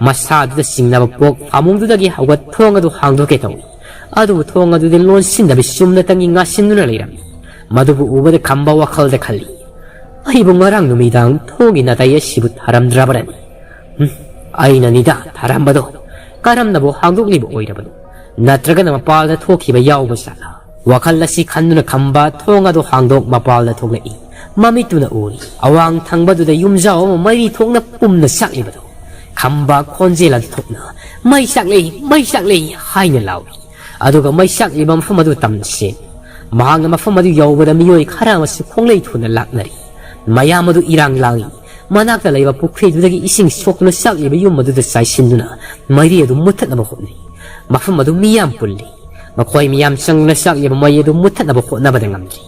ꯃꯁꯥꯗꯨꯗ ꯆꯤꯡꯅꯕ ꯄꯣꯛ ꯐꯃꯨꯡꯗꯨꯗꯒꯤ ꯍꯧꯒꯠ ꯊꯣꯡ ꯑꯗꯨ ꯍꯥꯡꯗꯣꯛꯀꯦ ꯇꯧꯏ꯫ ꯑꯗꯨꯕꯨ ꯊꯣꯡ ꯑꯗꯨꯗꯤ ꯂꯣꯟꯁꯤꯟꯗꯕꯤ ꯆꯨꯝꯅꯇꯪꯒꯤ ꯉꯥꯁꯤꯟꯗꯨꯅ ꯂꯩꯔꯝꯃꯤ꯫ ꯃꯗꯨꯕꯨ ꯎꯕꯗ ꯈꯝꯕ ꯋꯥꯈꯜꯗ ꯈꯜꯂꯤ, "ꯑꯩꯕꯨ ꯉꯔꯥꯡ ꯅꯨꯃꯤꯗꯥꯡ ꯊꯣꯡꯒꯤ ꯅꯥꯇꯩ ꯑꯁꯤꯕꯨ ꯊꯥꯔꯝꯗ꯭ꯔꯕ꯭ꯔꯅꯤ? ꯎꯝ, ꯑꯩꯅꯅꯤꯗ ꯊꯥꯔꯝꯕꯗꯣ꯫ ꯀꯔꯝꯅꯕꯨ ꯍꯥꯡꯗꯣꯛꯂꯤꯕ ꯑꯣꯏꯔꯕꯅꯣ? ꯅꯠꯇ꯭ꯔꯒꯅ ꯃꯄꯥꯜꯗ ꯊꯣꯛꯈꯤꯕ ꯌꯥꯎꯕ ꯖꯥꯠꯂꯥ?" ꯋꯥꯈꯜ ꯑꯁꯤ ꯈꯟꯗꯨꯅ ꯈꯝꯕ ꯊꯣꯡ ꯑꯗꯨ ꯍꯥꯡꯗꯣꯛ ꯃꯄꯥꯜꯗ ꯊꯣꯛꯂꯛꯏ꯫ ꯃꯃꯤꯠꯇꯨꯅ ꯎꯔꯤ ꯑꯋꯥꯡ ꯊꯪꯕꯗꯨꯗ ꯌꯨꯝꯖꯥꯎ ꯑꯃ ꯃꯩꯔꯤ ꯊꯣꯛꯅ ꯄꯨꯝꯅ ꯆꯥꯛꯂꯤꯕꯗꯨ꯫ ꯈꯝꯕ ꯈꯣꯟꯖꯦꯜ ꯑꯗꯨ ꯊꯣꯛꯅ, "ꯃꯩ ꯆꯥꯛꯂꯤ, ꯃꯩ ꯆꯥꯛꯂꯤ!" ꯍꯥꯏꯅ ꯂꯥꯎꯏ꯫ ꯑꯗꯨꯒ ꯃꯩ ꯆꯥꯛꯂꯤꯕ ꯃꯐꯝ ꯑꯗꯨ ꯇꯝꯅ ꯆꯦꯟ꯫ ꯃꯍꯥꯛꯅ ꯃꯐꯝ ꯑꯗꯨ ꯌꯧꯕꯗ ꯃꯤꯑꯣꯏ ꯈꯔ ꯑꯃꯁꯨ ꯈꯣꯡꯂꯩ ꯊꯨꯅ ꯂꯥꯛꯅꯔꯤ꯫ ꯃꯌꯥꯝ ꯑꯗꯨ ꯏꯔꯥꯡ ꯂꯥꯡꯏ꯫ ꯃꯅꯥꯛꯇ ꯂꯩꯕ ꯄꯨꯈ꯭ꯔꯤꯗꯨꯗꯒꯤ ꯏꯁꯤꯡ ꯁꯣꯛꯇꯨꯅ ꯆꯥꯛꯂꯤꯕ ꯌꯨꯝ ꯑꯗꯨꯗ ꯆꯥꯏꯁꯤꯟꯗꯨꯅ ꯃꯩꯔꯤ ꯑꯗꯨ ꯃꯨꯠꯊꯠꯅꯕ ꯍꯣꯠꯅꯩ꯫ ꯃꯐꯝ ꯑꯗꯨ ꯃꯤꯌꯥꯝ ꯄꯨꯜꯂꯤ꯫ ꯃꯈꯣꯏ ꯃꯤꯌꯥꯝ ꯆꯪꯗꯨꯅ ꯆꯥꯛꯂꯤꯕ ꯃꯩ ꯑꯗꯨ ꯃꯨꯠꯊꯠꯅꯕ ꯍꯣꯠꯅꯕꯗ ꯉꯝꯗ꯭ꯔꯤ꯫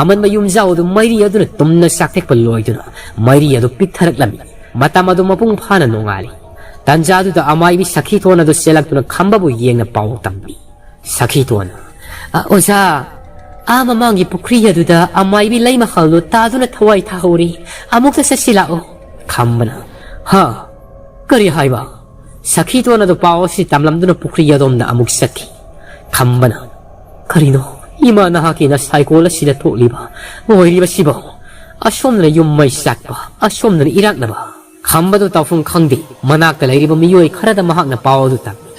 ꯑꯃꯟꯕ ꯌꯨꯝꯖꯥꯎ ꯑꯗꯨ ꯃꯩꯔꯤ ꯑꯗꯨꯅ ꯇꯨꯝꯅ ꯆꯥꯛꯊꯦꯛꯄ ꯂꯣꯏꯗꯨꯅ ꯃꯩꯔꯤ ꯑꯗꯨ ꯄꯤꯛꯊꯔꯛꯂꯝꯃꯤ꯫ ꯃꯇꯝ ꯑꯗꯨ ꯃꯄꯨꯡ ꯐꯥꯅ ꯅꯣꯡꯉꯥꯜꯂꯤ꯫ ꯇꯟꯖꯥꯗꯨꯗ ꯑꯃꯥꯏꯕꯤ ꯁꯈꯤꯇꯣꯟ ꯑꯗꯨ ꯆꯦꯜꯂꯛꯇꯨꯅ ꯈꯝꯕꯕꯨ ꯌꯦꯡꯅ ꯄꯥꯎ ꯇꯝꯃꯤ꯫ ꯁꯈꯤꯇꯣꯟ, "ꯑ, ꯑꯣꯖꯥ, ꯑꯥ ꯃꯃꯥꯡꯒꯤ ꯄꯨꯈ꯭ꯔꯤ ꯑꯗꯨꯗ ꯑꯃꯥꯏꯕꯤ ꯂꯩ ꯃꯈꯜꯗꯨ ꯇꯥꯗꯨꯅ ꯊꯋꯥꯏ ꯊꯥꯍꯧꯔꯤ꯫ ꯑꯃꯨꯛꯇ ꯆꯠꯁꯤ ꯂꯥꯛꯑꯣ꯫ ꯈꯝꯕꯅ, ꯍꯥ? ꯀꯔꯤ ꯍꯥꯏꯕ? ꯁꯈꯤꯇꯣꯟ ꯑꯗꯨ ꯄꯥꯎ ꯑꯁꯤ ꯇꯝꯂꯝꯗꯨꯅ ꯄꯨꯈ꯭ꯔꯤ ꯑꯗꯣꯝꯗ ꯑꯃꯨꯛ ꯆꯠꯈꯤ꯫ ꯈꯝꯕꯅ, ꯀꯔꯤꯅꯣ? ꯏꯃꯥ, ꯅꯍꯥꯛꯀꯤ ꯅꯁꯥꯏꯀꯣꯜ ꯑꯁꯤꯗ ꯊꯣꯛꯂꯤꯕ ꯑꯣꯏꯔꯤꯕꯁꯤꯕꯣ? ꯑꯁꯣꯝꯗꯅ ꯌꯨꯝ ꯃꯩ ꯆꯥꯛꯄ, ꯑꯁꯣꯝꯗꯅ ꯏꯔꯥꯛꯅꯕ꯫ ꯈꯝꯕꯗꯨ ꯇꯧꯐꯝ ꯈꯪꯗꯦ꯫ ꯃꯅꯥꯛꯇ ꯂꯩꯔꯤꯕ ꯃꯤꯑꯣꯏ ꯈꯔꯗ ꯃꯍꯥꯛꯅ ꯄꯥꯎ ꯑꯗꯨ ꯇꯝꯃꯤ꯫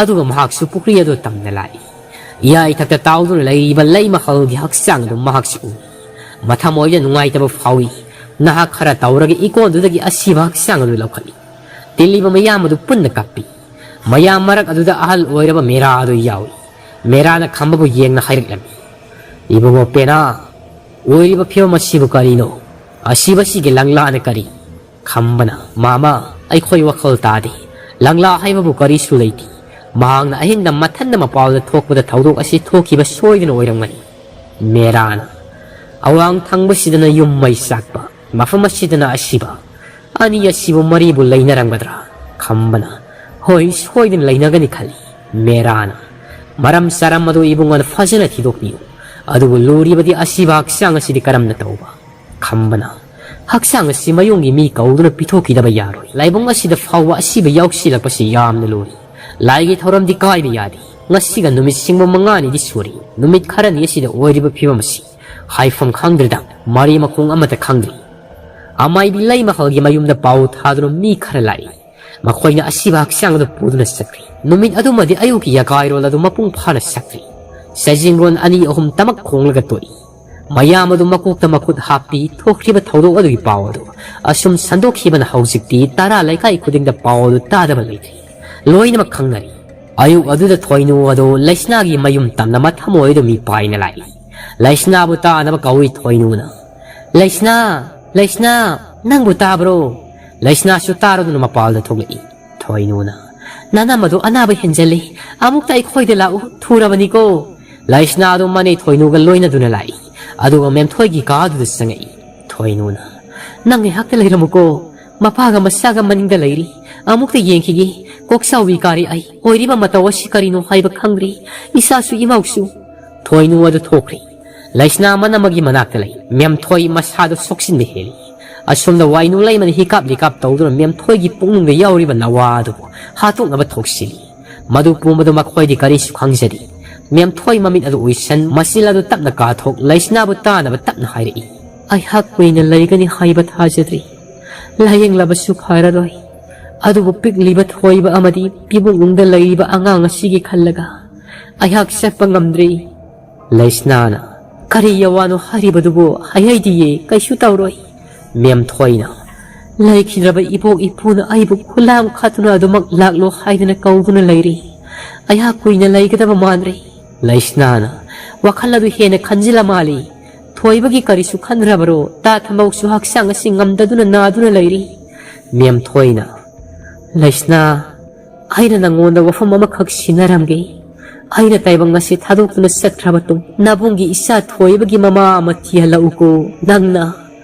ꯑꯗꯨꯒ ꯃꯍꯥꯛꯁꯨ ꯄꯨꯈ꯭ꯔꯤ ꯑꯗꯨ ꯇꯝꯅ ꯂꯥꯛꯏ꯫ ꯏꯌꯥꯏ ꯊꯛꯇ ꯇꯥꯎꯗꯨꯅ ꯂꯩꯔꯤꯕ ꯂꯩ ꯃꯈꯜꯒꯤ ꯍꯛꯆꯥꯡ ꯑꯗꯨ ꯃꯍꯥꯛꯁꯨ ꯎꯏ꯫ ꯃꯊꯃꯣꯏꯗ ꯅꯨꯡꯉꯥꯏꯇꯕ ꯐꯥꯎꯏ꯫ ꯅꯍꯥꯛ ꯈꯔ ꯇꯧꯔꯒ ꯏꯀꯣꯟꯗꯨꯗꯒꯤ ꯑꯁꯤꯕ ꯍꯛꯆꯥꯡ ꯑꯗꯨ ꯂꯧꯈꯠꯂꯤ꯫ ꯇꯤꯜꯂꯤꯕ ꯃꯌꯥꯝ ꯑꯗꯨ ꯄꯨꯟꯅ ꯀꯞꯄꯤ꯫ ꯃꯌꯥꯝ ꯃꯔꯛ ꯑꯗꯨꯗ ꯑꯍꯜ ꯑꯣꯏꯔꯕ ꯃꯦꯔꯥ ꯑꯗꯨ ꯌꯥꯎꯏ꯫ ꯃꯦꯔꯥꯅ ꯈꯝꯕꯕꯨ ꯌꯦꯡꯅ ꯍꯥꯏꯔꯛꯂꯝꯃꯤ, "ꯏꯕꯨꯡꯉꯣ ꯄꯦꯅꯥ, ꯑꯣꯏꯔꯤꯕ ꯐꯤꯕꯝ ꯑꯁꯤꯕꯨ ꯀꯔꯤꯅꯣ? ꯑꯁꯤꯕꯁꯤꯒꯤ ꯂꯪꯂꯥꯅ ꯀꯔꯤ?" ꯈꯝꯕꯅ, "ꯃꯥꯃ, ꯑꯩꯈꯣꯏ ꯋꯥꯈꯜ ꯇꯥꯗꯦ꯫ ꯂꯪꯂꯥ ꯍꯥꯏꯕꯕꯨ ꯀꯔꯤꯁꯨ ꯂꯩꯇꯦ꯫ ꯃꯍꯥꯛꯅ ꯑꯍꯤꯡꯗ ꯃꯊꯟꯗ ꯃꯄꯥꯜꯗ ꯊꯣꯛꯄꯗ ꯊꯧꯗꯣꯛ ꯑꯁꯤ ꯊꯣꯛꯈꯤꯕ ꯁꯣꯏꯗꯅ ꯑꯣꯏꯔꯝꯒꯅꯤ꯫" ꯃꯦꯔꯥꯅ, "ꯑꯋꯥꯡ ꯊꯪꯕꯁꯤꯗꯅ ꯌꯨꯝ ꯃꯩ ꯆꯥꯛꯄ, ꯃꯐꯝ ꯑꯁꯤꯗꯅ ꯑꯁꯤꯕ꯫ ꯑꯅꯤ ꯑꯁꯤꯕꯨ ꯃꯔꯤꯕꯨ ꯂꯩꯅꯔꯝꯒꯗ꯭ꯔꯥ?" ꯈꯝꯕꯅ, "ꯍꯣꯏ, ꯁꯣꯏꯗꯅ ꯂꯩꯅꯒꯅꯤ ꯈꯜꯂꯤ꯫" ꯃꯦꯔꯥꯅ, "ꯃꯔꯝ ꯆꯥꯔꯝ ꯑꯗꯨ ꯏꯕꯨꯡꯉꯣꯅ ꯐꯖꯅ ꯊꯤꯗꯣꯛꯄꯤꯌꯨ꯫ ꯑꯗꯨꯕꯨ ꯂꯨꯔꯤꯕꯗꯤ ꯑꯁꯤꯕ ꯍꯛꯆꯥꯡ ꯑꯁꯤꯗꯤ ꯀꯔꯝꯅ ꯇꯧꯕ?" ꯈꯝꯕꯅ, "ꯍꯛꯆꯥꯡ ꯑꯁꯤ ꯃꯌꯨꯝꯒꯤ ꯃꯤ ꯀꯧꯗꯨꯅ ꯄꯤꯊꯣꯛꯈꯤꯗꯕ ꯌꯥꯔꯣꯏ꯫ ꯂꯥꯏꯕꯨꯡ ꯑꯁꯤꯗ ꯐꯥꯎꯕ ꯑꯁꯤꯕ ꯌꯥꯎꯁꯤꯜꯂꯛꯄꯁꯤ ꯌꯥꯝꯅ ꯂꯨꯔꯤ꯫ ꯂꯥꯏꯒꯤ ꯊꯧꯔꯝꯗꯤ ꯀꯥꯏꯕ ꯌꯥꯗꯦ꯫ ꯉꯁꯤꯒ ꯅꯨꯃꯤꯠ ꯁꯤꯡꯕ ꯃꯉꯥꯅꯤꯗꯤ ꯁꯨꯔꯤ꯫ ꯅꯨꯃꯤꯠ ꯈꯔꯅꯤ ꯑꯁꯤꯗ ꯑꯣꯏꯔꯤꯕ ꯐꯤꯕꯝ ꯑꯁꯤ ꯍꯥꯏꯐꯝ ꯈꯪꯗ꯭ꯔꯦꯗ, ꯃꯔꯤ ꯃꯈꯣꯡ ꯑꯃꯠꯇ ꯈꯪꯗ꯭ꯔꯤ꯫" ꯑꯃꯥꯏꯕꯤ ꯂꯩ ꯃꯈꯜꯒꯤ ꯃꯌꯨꯝꯗ ꯄꯥꯎ ꯊꯥꯗꯨꯅ ꯃꯤ ꯈꯔ ꯂꯥꯛꯏ꯫ ꯃꯈꯣꯏꯅ ꯑꯁꯤꯕ ꯍꯛꯆꯥꯡ ꯑꯗꯨ ꯄꯨꯗꯨꯅ ꯆꯠꯈ꯭ꯔꯤ꯫ ꯅꯨꯃꯤꯠ ꯑꯗꯨꯃꯗꯤ ꯑꯌꯨꯛꯀꯤ ꯌꯥꯀꯥꯏꯔꯣꯜ ꯑꯗꯨ ꯃꯄꯨꯡ ꯐꯥꯅ ꯆꯠꯈ꯭ꯔꯤ꯫ ꯆꯖꯤꯡꯒꯣꯟ ꯑꯅꯤ ꯑꯍꯨꯝ ꯇꯃꯛ ꯈꯣꯡꯂꯒ ꯇꯣꯛꯏ꯫ ꯃꯌꯥꯝ ꯑꯗꯨ ꯃꯀꯣꯛꯇ ꯃꯈꯨꯠ ꯍꯥꯞꯄꯤ꯫ ꯊꯣꯛꯈ꯭ꯔꯤꯕ ꯊꯧꯗꯣꯛ ꯑꯗꯨꯒꯤ ꯄꯥꯎ ꯑꯗꯨ ꯑꯁꯨꯝ ꯁꯟꯗꯣꯛꯈꯤꯕꯅ ꯍꯧꯖꯤꯛꯇꯤ ꯇꯔꯥ ꯂꯩꯀꯥꯏ ꯈꯨꯗꯤꯡꯗ ꯄꯥꯎ ꯑꯗꯨ ꯇꯥꯗꯕ ꯂꯩꯇ꯭ꯔꯤ꯫ ꯂꯣꯏꯅꯃꯛ ꯈꯪꯅꯔꯤ꯫ ꯑꯌꯨꯛ ꯑꯗꯨꯗ ꯊꯣꯏꯅꯨ ꯑꯗꯨ ꯂꯩꯁꯅꯥꯒꯤ ꯃꯌꯨꯝ ꯇꯝꯅ ꯃꯊꯃꯣꯏꯗꯨ ꯃꯤꯄꯥꯏꯅ ꯂꯥꯛꯏ꯫ ꯂꯩꯁꯅꯥꯕꯨ ꯇꯥꯅꯕ ꯀꯧꯏ ꯊꯣꯏꯅꯨꯅ꯫ "ꯂꯩꯁꯅꯥ! ꯂꯩꯁꯅꯥ! ꯅꯪꯕꯨ ꯇꯥꯕ꯭ꯔꯣ?" ꯂꯩꯁꯅꯥꯁꯨ ꯇꯥꯔꯗꯨꯅ ꯃꯄꯥꯜꯗ ꯊꯣꯛꯂꯛꯏ꯫ ꯊꯣꯏꯅꯨꯅ, "ꯅꯅꯝ ꯑꯗꯨ ꯑꯅꯥꯕ ꯍꯦꯟꯖꯜꯂꯤ꯫ ꯑꯃꯨꯛꯇ ꯑꯩꯈꯣꯏꯗ ꯂꯥꯛꯎ꯫ ꯊꯨꯔꯕꯅꯤꯀꯣ꯫" ꯂꯩꯁꯅꯥ ꯑꯗꯨ ꯃꯅꯦ ꯊꯣꯏꯅꯨꯒ ꯂꯣꯏꯅꯗꯨꯅ ꯂꯥꯛꯏ꯫ ꯑꯗꯨꯒ ꯃꯦꯝꯊꯣꯏꯒꯤ ꯀꯥꯗꯨꯗ ꯆꯪꯉꯛꯏ꯫ ꯊꯣꯏꯅꯨꯅ, "ꯅꯪ ꯉꯥꯏꯍꯥꯛꯇ ꯂꯩꯔꯝꯃꯨꯀꯣ꯫ ꯃꯄꯥꯒ ꯃꯆꯥꯒ ꯃꯅꯤꯡꯗ ꯂꯩꯔꯤ꯫ ꯑꯃꯨꯛꯇ ꯌꯦꯡꯈꯤꯒꯦ꯫ ꯀꯣꯛꯆꯥꯎꯕꯤ ꯀꯥꯔꯦ ꯑꯩ꯫ ꯑꯣꯏꯔꯤꯕ ꯃꯇꯧ ꯑꯁꯤ ꯀꯔꯤꯅꯣ ꯍꯥꯏꯕ ꯈꯪꯗ꯭ꯔꯤ꯫ ꯏꯆꯥꯁꯨ ꯏꯃꯧꯁꯨ꯫" ꯊꯣꯏꯅꯨ ꯑꯗꯨ ꯊꯣꯛꯈ꯭ꯔꯦ꯫ ꯂꯩꯁꯅꯥ ꯃꯅꯝ ꯑꯃꯒꯤ ꯃꯅꯥꯛꯇ ꯂꯩ꯫ ꯃꯦꯝꯊꯣꯏ ꯃꯁꯥꯗꯨ ꯁꯣꯛꯆꯤꯟꯕ ꯍꯦꯜꯂꯤ꯫ ꯑꯁꯣꯝꯗ ꯋꯥꯏꯅꯨ ꯂꯩꯃꯅ ꯍꯤꯀꯥꯞ ꯂꯤꯀꯥꯞ ꯇꯧꯗꯨꯅ ꯃꯦꯝꯊꯣꯏꯒꯤ ꯄꯨꯛꯅꯨꯡꯗ ꯌꯥꯎꯔꯤꯕ ꯅꯋꯥ ꯑꯗꯨꯕꯨ ꯍꯥꯠꯇꯣꯛꯅꯕ ꯊꯣꯛꯁꯤꯜꯂꯤ꯫ ꯃꯗꯨ ꯄꯨꯝꯕꯗꯨ ꯃꯈꯣꯏꯗꯤ ꯀꯔꯤꯁꯨ ꯈꯪꯖꯗꯦ꯫ ꯃꯦꯝꯊꯣꯏ ꯃꯃꯤꯠ ꯑꯗꯨ ꯎꯏꯁꯟ, ꯃꯆꯤꯜ ꯑꯗꯨ ꯇꯞꯅ ꯀꯥꯊꯣꯛ, ꯂꯩꯁꯅꯥꯕꯨ ꯇꯥꯅꯕ ꯇꯞꯅ ꯍꯥꯏꯔꯛꯏ꯫ "ꯑꯩꯍꯥꯛ ꯀꯨꯏꯅ ꯂꯩꯒꯅꯤ ꯍꯥꯏꯕ ꯊꯥꯖꯗ꯭ꯔꯤ꯫ ꯂꯥꯌꯦꯡꯂꯕꯁꯨ ꯐꯔꯔꯣꯏ꯫ ꯑꯗꯨꯕꯨ ꯄꯤꯛꯂꯤꯕ ꯊꯣꯏꯕ ꯑꯃꯗꯤ ꯄꯤꯕꯨꯡꯗ ꯂꯩꯔꯤꯕ ꯑꯉꯥꯡ ꯑꯁꯤꯒꯤ ꯈꯜꯂꯒ ꯑꯩꯍꯥꯛ ꯆꯠꯄ ꯉꯝꯗ꯭ꯔꯤ꯫" ꯂꯩꯁꯅꯥꯅ, "ꯀꯔꯤ ꯌꯥꯋꯥꯅꯣ ꯍꯥꯏꯔꯤꯕꯗꯨꯕꯨ? ꯍꯥꯏꯍꯩꯗꯤꯌꯦ, ꯀꯩꯁꯨ ꯇꯧꯔꯣꯏ꯫" ꯃꯦꯝꯊꯣꯏꯅ, "ꯂꯩꯈꯤꯗ꯭ꯔꯕ ꯏꯕꯣꯛ ꯏꯄꯨꯅ ꯑꯩꯕꯨ ꯈꯨꯂꯥꯡ ꯈꯠꯇꯨꯅ ꯑꯗꯨꯃꯛ ꯂꯥꯛꯂꯣ ꯍꯥꯏꯗꯨꯅ ꯀꯧꯗꯨꯅ ꯂꯩꯔꯤ꯫ ꯑꯩꯍꯥꯛ ꯀꯨꯏꯅ ꯂꯩꯒꯗꯕ ꯃꯥꯟꯗ꯭ꯔꯦ꯫" ꯂꯩꯁꯅꯥꯅ, ꯋꯥꯈꯜ ꯑꯗꯨ ꯍꯦꯟꯅ ꯈꯟꯖꯤꯜꯂ ꯃꯥꯜꯂꯤ꯫ "ꯊꯣꯏꯕꯒꯤ ꯀꯔꯤꯁꯨ ꯈꯟꯗ꯭ꯔꯕꯔꯣ? ꯇꯥ ꯊꯝꯕꯧꯁꯨ ꯍꯛꯆꯥꯡ ꯑꯁꯤ ꯉꯝꯗꯗꯨꯅ ꯅꯥꯗꯨꯅ ꯂꯩꯔꯤ꯫" ꯃꯦꯝꯊꯣꯏꯅ, "ꯂꯩꯁꯅꯥ, ꯑꯩꯅ ꯅꯪꯉꯣꯟꯗ ꯋꯥꯐꯝ ꯑꯃꯈꯛ ꯁꯤꯟꯅꯔꯝꯒꯦ꯫ ꯑꯩꯅ ꯇꯥꯏꯕꯪ ꯑꯁꯤ ꯊꯥꯗꯣꯛꯇꯨꯅ ꯆꯠꯈ꯭ꯔꯕ ꯇꯨꯡ ꯅꯕꯨꯡꯒꯤ ꯏꯆꯥ ꯊꯣꯏꯕꯒꯤ ꯃꯃꯥ ꯑꯃ ꯊꯤꯍꯜꯂꯛꯎꯀꯣ꯫ ꯅꯪꯅ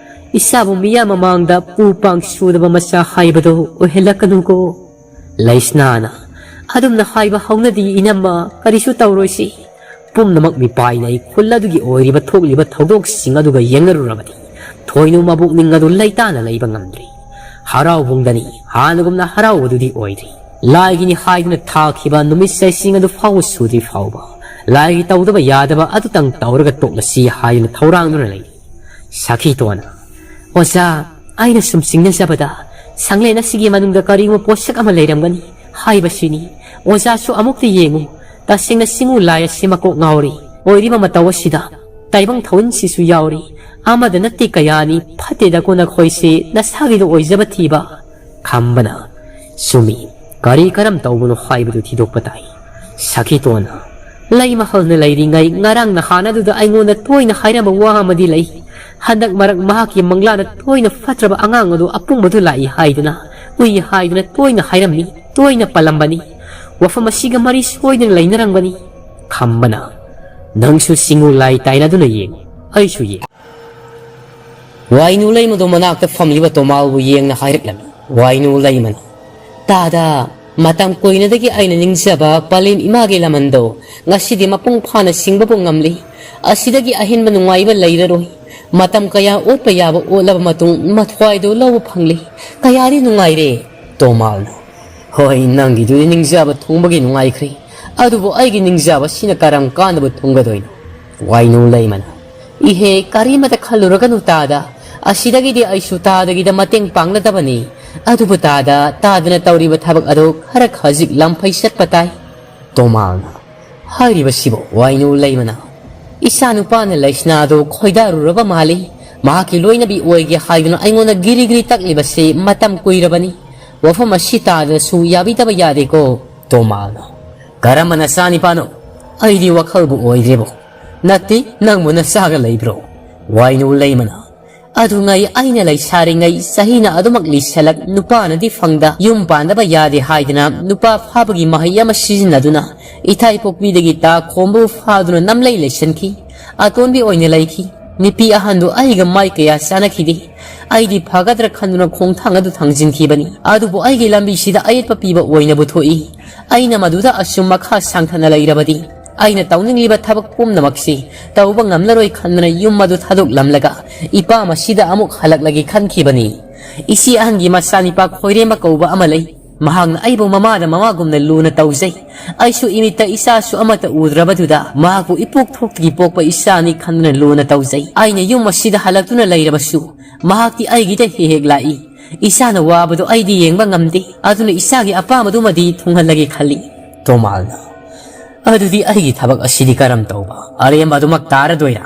ꯏꯆꯥꯕꯨ ꯃꯤꯌꯥꯝ ꯃꯃꯥꯡꯗ ꯄꯨ ꯄꯥꯡ ꯁꯨꯗꯕ ꯃꯆꯥ ꯍꯥꯏꯕꯗꯣ ꯑꯣꯏꯍꯜꯂꯛꯀꯅꯨꯀꯣ꯫" ꯂꯩꯁꯅꯥꯅ, "ꯑꯗꯨꯝꯅ ꯍꯥꯏꯕ ꯍꯧꯅꯗꯤ ꯏꯅꯝꯃ, ꯀꯔꯤꯁꯨ ꯇꯧꯔꯣꯏꯁꯤ꯫" ꯄꯨꯝꯅꯃꯛ ꯃꯤꯄꯥꯏꯅꯩ꯫ ꯈꯨꯜ ꯑꯗꯨꯒꯤ ꯑꯣꯏꯔꯤꯕ ꯊꯣꯛꯂꯤꯕ ꯊꯧꯗꯣꯛꯁꯤꯡ ꯑꯗꯨꯒ ꯌꯦꯡꯅꯔꯨꯔꯕꯗꯤ ꯊꯣꯏꯅꯨ ꯃꯕꯨꯛꯅꯤꯡ ꯑꯗꯨ ꯂꯩꯇꯥꯅ ꯂꯩꯕ ꯉꯝꯗ꯭ꯔꯤ꯫ ꯍꯔꯥꯎꯕꯨꯡꯗꯅꯤ, ꯍꯥꯟꯅꯒꯨꯝꯅ ꯍꯔꯥꯎꯕꯗꯨꯗꯤ ꯑꯣꯏꯗ꯭ꯔꯤ꯫ ꯂꯥꯏꯒꯤꯅꯤ ꯍꯥꯏꯗꯨꯅ ꯊꯥꯈꯤꯕ ꯅꯨꯃꯤꯠ ꯆꯩꯁꯤꯡ ꯑꯗꯨ ꯐꯥꯎꯕ ꯁꯨꯗ꯭ꯔꯤ ꯐꯥꯎꯕ ꯂꯥꯏꯒꯤ ꯇꯧꯗꯕ ꯌꯥꯗꯕ ꯑꯗꯨꯇꯪ ꯇꯧꯔꯒ ꯇꯣꯛꯂꯁꯤ ꯍꯥꯏꯗꯨꯅ ꯊꯧꯔꯥꯡꯗꯨꯅ ꯂꯩ꯫ ꯁꯈꯤꯇꯣꯟꯅ, "ꯑꯣꯖꯥ, ꯑꯩꯅ ꯁꯨꯝ ꯆꯤꯡꯅꯖꯕꯗ ꯁꯪꯂꯦꯟ ꯑꯁꯤꯒꯤ ꯃꯅꯨꯡꯗ ꯀꯔꯤꯒꯨꯝꯕ ꯄꯣꯠꯁꯛ ꯑꯃ ꯂꯩꯔꯝꯒꯅꯤ ꯍꯥꯏꯕꯁꯤꯅꯤ꯫ ꯑꯣꯖꯥꯁꯨ ꯑꯃꯨꯛꯇ ꯌꯦꯡꯉꯨ꯫ ꯇꯁꯦꯡꯅ ꯆꯤꯡꯉꯨ ꯂꯥꯏ ꯑꯁꯤ ꯃꯀꯣꯛ ꯉꯥꯎꯔꯤ꯫ ꯑꯣꯏꯔꯤꯕ ꯃꯇꯧ ꯑꯁꯤꯗ ꯇꯥꯏꯕꯪ ꯊꯧꯋꯤꯟꯁꯤꯁꯨ ꯌꯥꯎꯔꯤ꯫ ꯑꯃꯗ ꯅꯠꯇꯦ ꯀꯌꯥꯅꯤ꯫ ꯐꯠꯇꯦꯗꯀꯣ ꯅꯈꯣꯏꯁꯤ ꯅꯁꯥꯒꯤꯗ ꯑꯣꯏꯖꯕ ꯊꯤꯕ꯫" ꯈꯝꯕꯅ, "ꯆꯨꯝꯃꯤ, ꯀꯔꯤ ꯀꯔꯝ ꯇꯧꯕꯅꯣ ꯍꯥꯏꯕꯗꯨ ꯊꯤꯗꯣꯛꯄ ꯇꯥꯏ꯫" ꯁꯈꯤꯇꯣꯟꯅ, "ꯂꯩ ꯃꯍꯜꯅ ꯂꯩꯔꯤꯉꯩ ꯉꯔꯥꯡ ꯅꯍꯥꯟ ꯑꯗꯨꯗ ꯑꯩꯉꯣꯟꯗ ꯇꯣꯏꯅ ꯍꯥꯏꯔꯝꯕ ꯋꯥ ꯑꯃꯗꯤ ꯂꯩ꯫ ꯍꯟꯗꯛ ꯃꯔꯛ ꯃꯍꯥꯛꯀꯤ ꯃꯪꯂꯥꯗ ꯇꯣꯏꯅ ꯐꯠꯇ꯭ꯔꯕ ꯑꯉꯥꯡ ꯑꯗꯨ ꯑꯄꯨꯝꯕꯗꯨ ꯂꯥꯛꯏ ꯍꯥꯏꯗꯨꯅ, ꯎꯏ ꯍꯥꯏꯗꯨꯅ ꯇꯣꯏꯅ ꯍꯥꯏꯔꯝꯃꯤ, ꯇꯣꯏꯅ ꯄꯜꯂꯝꯕꯅꯤ꯫ ꯋꯥꯐꯝ ꯑꯁꯤꯒ ꯃꯔꯤ ꯁꯣꯏꯗꯅ ꯂꯩꯅꯔꯝꯒꯅꯤ꯫" ꯈꯝꯕꯅ, "ꯅꯪꯁꯨ ꯆꯤꯡꯉꯨ ꯂꯥꯏ ꯇꯥꯏꯅꯗꯨꯅ ꯌꯦꯡꯉꯨ, ꯑꯩꯁꯨ ꯌꯦꯡꯉꯨ꯫" ꯋꯥꯏꯅꯨ ꯂꯩꯃꯗꯣ ꯃꯅꯥꯛꯇ ꯐꯝꯂꯤꯕ ꯇꯣꯃꯥꯜꯕꯨ ꯌꯦꯡꯅ ꯍꯥꯏꯔꯛꯂꯝꯃꯤ꯫ ꯋꯥꯏꯅꯨ ꯂꯩꯃꯅ, "ꯇꯥꯗ, ꯃꯇꯝ ꯀꯨꯏꯅꯗꯒꯤ ꯑꯩꯅ ꯅꯤꯡꯖꯕ ꯄꯂꯦꯝ ꯏꯃꯥꯒꯤ ꯂꯃꯟꯗꯣ ꯉꯁꯤꯗꯤ ꯃꯄꯨꯡ ꯐꯥꯅ ꯁꯤꯡꯕꯕꯨ ꯉꯝꯂꯤ꯫ ꯑꯁꯤꯗꯒꯤ ꯑꯍꯦꯟꯕ ꯅꯨꯡꯉꯥꯏꯕ ꯂꯩꯔꯔꯣꯏ꯫ ꯃꯇꯝ ꯀꯌꯥ ꯑꯣꯠꯄ ꯌꯥꯕ ꯑꯣꯠꯂꯕ ꯃꯇꯨꯡ ꯃꯊ꯭ꯋꯥꯏꯗꯨ ꯂꯧꯕ ꯐꯪꯂꯤ꯫ ꯀꯌꯥꯗꯤ ꯅꯨꯡꯉꯥꯏꯔꯦ꯫ ꯇꯣꯃꯥꯜꯅ, ꯍꯣꯏ, ꯅꯪꯒꯤꯗꯨꯗꯤ ꯅꯤꯡꯖꯕ ꯊꯨꯡꯕꯒꯤ ꯅꯨꯡꯉꯥꯏꯈ꯭ꯔꯦ꯫ ꯑꯗꯨꯕꯨ ꯑꯩꯒꯤ ꯅꯤꯡꯖꯕ ꯁꯤꯅ ꯀꯔꯝ ꯀꯥꯟꯗꯕꯨ ꯊꯨꯡꯒꯗꯣꯏꯅꯣ? ꯋꯥꯏꯅꯨ ꯂꯩꯃꯅ, ꯏꯍꯦ, ꯀꯔꯤꯃꯇ ꯈꯜꯂꯨꯔꯒꯅꯨ ꯇꯥꯗ꯫ ꯑꯁꯤꯗꯒꯤꯗꯤ ꯑꯩꯁꯨ ꯇꯥꯗꯒꯤꯗ ꯃꯇꯦꯡ ꯄꯥꯡꯂꯗꯕꯅꯤ꯫ ꯑꯗꯨꯕꯨ ꯇꯥꯗ, ꯇꯥꯗꯅ ꯇꯧꯔꯤꯕ ꯊꯕꯛ ꯑꯗꯨ ꯈꯔ ꯈꯖꯤꯛ ꯂꯝꯐꯩ ꯆꯠꯄ ꯇꯥꯏ꯫ ꯇꯣꯃꯥꯜꯅ, ꯍꯥꯏꯔꯤꯕꯁꯤꯕꯨ ꯋꯥꯏꯅꯨ ꯂꯩꯃꯅ? ꯏꯆꯥ ꯅꯨꯄꯥꯅ ꯂꯩꯁꯅꯥꯗꯨ ꯈꯣꯏꯗꯥꯔꯨꯔꯕ ꯃꯥꯜꯂꯤ꯫ ꯃꯍꯥꯛꯀꯤ ꯂꯣꯏꯅꯕꯤ ꯑꯣꯏꯒꯦ ꯍꯥꯏꯗꯨꯅ ꯑꯩꯉꯣꯟꯗ ꯒꯤꯔꯤ ꯒꯤꯔꯤ ꯇꯛꯂꯤꯕꯁꯤ ꯃꯇꯝ ꯀꯨꯏꯔꯕꯅꯤ꯫ ꯋꯥꯐꯝ ꯑꯁꯤ ꯇꯥꯗꯅꯁꯨ ꯌꯥꯕꯤꯗꯕ ꯌꯥꯗꯦꯀꯣ꯫ ꯇꯣꯃꯥꯜꯅ, ꯀꯔꯝꯕ ꯅꯆꯥꯅꯤꯄꯥꯅꯣ? ꯑꯩꯗꯤ ꯋꯥꯈꯜꯕꯨ ꯑꯣꯏꯗ꯭ꯔꯦꯕꯣ꯫ ꯅꯠꯇꯦ, ꯅꯪꯕꯨ ꯅꯆꯥꯒ ꯂꯩꯕ꯭ꯔꯣ? ꯋꯥꯏꯅꯨ ꯂꯩꯃꯅ, ꯑꯗꯨꯉꯩ ꯑꯩꯅ ꯂꯩꯁꯥꯔꯤꯉꯩ ꯆꯍꯤꯅ ꯑꯗꯨꯃꯛ ꯂꯤꯁꯜꯂꯛ, ꯅꯨꯄꯥꯅꯗꯤ ꯐꯪꯗ ꯌꯨꯝ ꯄꯥꯟꯗꯕ ꯌꯥꯗꯦ ꯍꯥꯏꯗꯅ ꯅꯨꯄꯥ ꯐꯥꯕꯒꯤ ꯃꯍꯩ ꯑꯃ ꯁꯤꯖꯤꯟꯅꯗꯨꯅ ꯏꯊꯥꯏ ꯄꯣꯛꯄꯤꯗꯒꯤ ꯇꯥ ꯈꯣꯝꯕꯕꯨ ꯐꯥꯗꯨꯅ ꯅꯝꯂꯩ ꯂꯩꯁꯟꯈꯤ꯫ ꯑꯇꯣꯟꯕꯤ ꯑꯣꯏꯅ ꯂꯩꯈꯤ꯫ ꯅꯨꯄꯤ ꯑꯍꯟꯗꯨ ꯑꯩꯒ ꯃꯥꯏ ꯀꯌꯥ ꯆꯥꯅꯈꯤꯗꯦ꯫ ꯑꯩꯗꯤ ꯐꯒꯗ꯭ꯔꯥ ꯈꯟꯗꯨꯅ ꯈꯣꯡꯊꯥꯡ ꯑꯗꯨ ꯊꯥꯡꯖꯤꯟꯈꯤꯕꯅꯤ꯫ ꯑꯗꯨꯕꯨ ꯑꯩꯒꯤ ꯂꯝꯕꯤꯁꯤꯗ ꯑꯌꯦꯠꯄ ꯄꯤꯕ ꯑꯣꯏꯅꯕꯨ ꯊꯣꯛꯏ꯫ ꯑꯩꯅ ꯃꯗꯨꯗ ꯑꯁꯨꯝ ꯃꯈꯥ ꯁꯥꯡꯊꯅ ꯂꯩꯔꯕꯗꯤ ꯑꯩꯅ ꯇꯧꯅꯤꯡꯂꯤꯕ ꯊꯕꯛ ꯄꯨꯝꯅꯃꯛꯁꯤ ꯇꯧꯕ ꯉꯝꯂꯔꯣꯏ ꯈꯟꯗꯨꯅ ꯌꯨꯝ ꯑꯗꯨ ꯊꯥꯗꯣꯛꯂꯝꯂꯒ ꯏꯄꯥꯝ ꯑꯁꯤꯗ ꯑꯃꯨꯛ ꯍꯜꯂꯛꯂꯒꯦ ꯈꯟꯈꯤꯕꯅꯤ꯫ ꯏꯆꯦ ꯑꯍꯟꯒꯤ ꯃꯆꯥꯅꯤꯄꯥ ꯈꯣꯏꯔꯦꯝꯕ ꯀꯧꯕ ꯑꯃ ꯂꯩ꯫ ꯃꯍꯥꯛꯅ ꯑꯩꯕꯨ ꯃꯃꯥꯗ ꯃꯃꯥꯒꯨꯝꯅ ꯂꯨꯅ ꯇꯧꯖꯩ꯫ ꯑꯩꯁꯨ ꯏꯃꯤꯠꯇ ꯏꯆꯥꯁꯨ ꯑꯃꯠꯇ ꯎꯗ꯭ꯔꯕꯗꯨꯗ ꯃꯍꯥꯛꯄꯨ ꯏꯄꯣꯛ ꯊꯣꯛꯇꯒꯤ ꯄꯣꯛꯄ ꯏꯆꯥꯅꯤ ꯈꯟꯗꯨꯅ ꯂꯨꯅ ꯇꯧꯖꯩ꯫ ꯑꯩꯅ ꯌꯨꯝ ꯑꯁꯤꯗ ꯍꯜꯂꯛꯇꯨꯅ ꯂꯩꯔꯕꯁꯨ ꯃꯍꯥꯛꯇꯤ ꯑꯩꯒꯤꯗ ꯍꯦꯛ ꯍꯦꯛ ꯂꯥꯛꯏ꯫ ꯏꯆꯥꯅ ꯋꯥꯕꯗꯨ ꯑꯩꯗꯤ ꯌꯦꯡꯕ ꯉꯝꯗꯦ꯫ ꯑꯗꯨꯅ ꯏꯆꯥꯒꯤ ꯑꯄꯥꯝꯕꯗꯨꯃꯗꯤ ꯊꯨꯡꯍꯜꯂꯒꯦ ꯈꯜꯂꯤ꯫ ꯇꯣꯃꯥꯜꯅ, ꯑꯗꯨꯗꯤ ꯑꯩꯒꯤ ꯊꯕꯛ ꯑꯁꯤꯗꯤ ꯀꯔꯝ ꯇꯧꯕ? ꯑꯔꯦꯝꯕ ꯑꯗꯨꯃꯛ ꯇꯥꯔꯗꯣꯏꯔꯥ?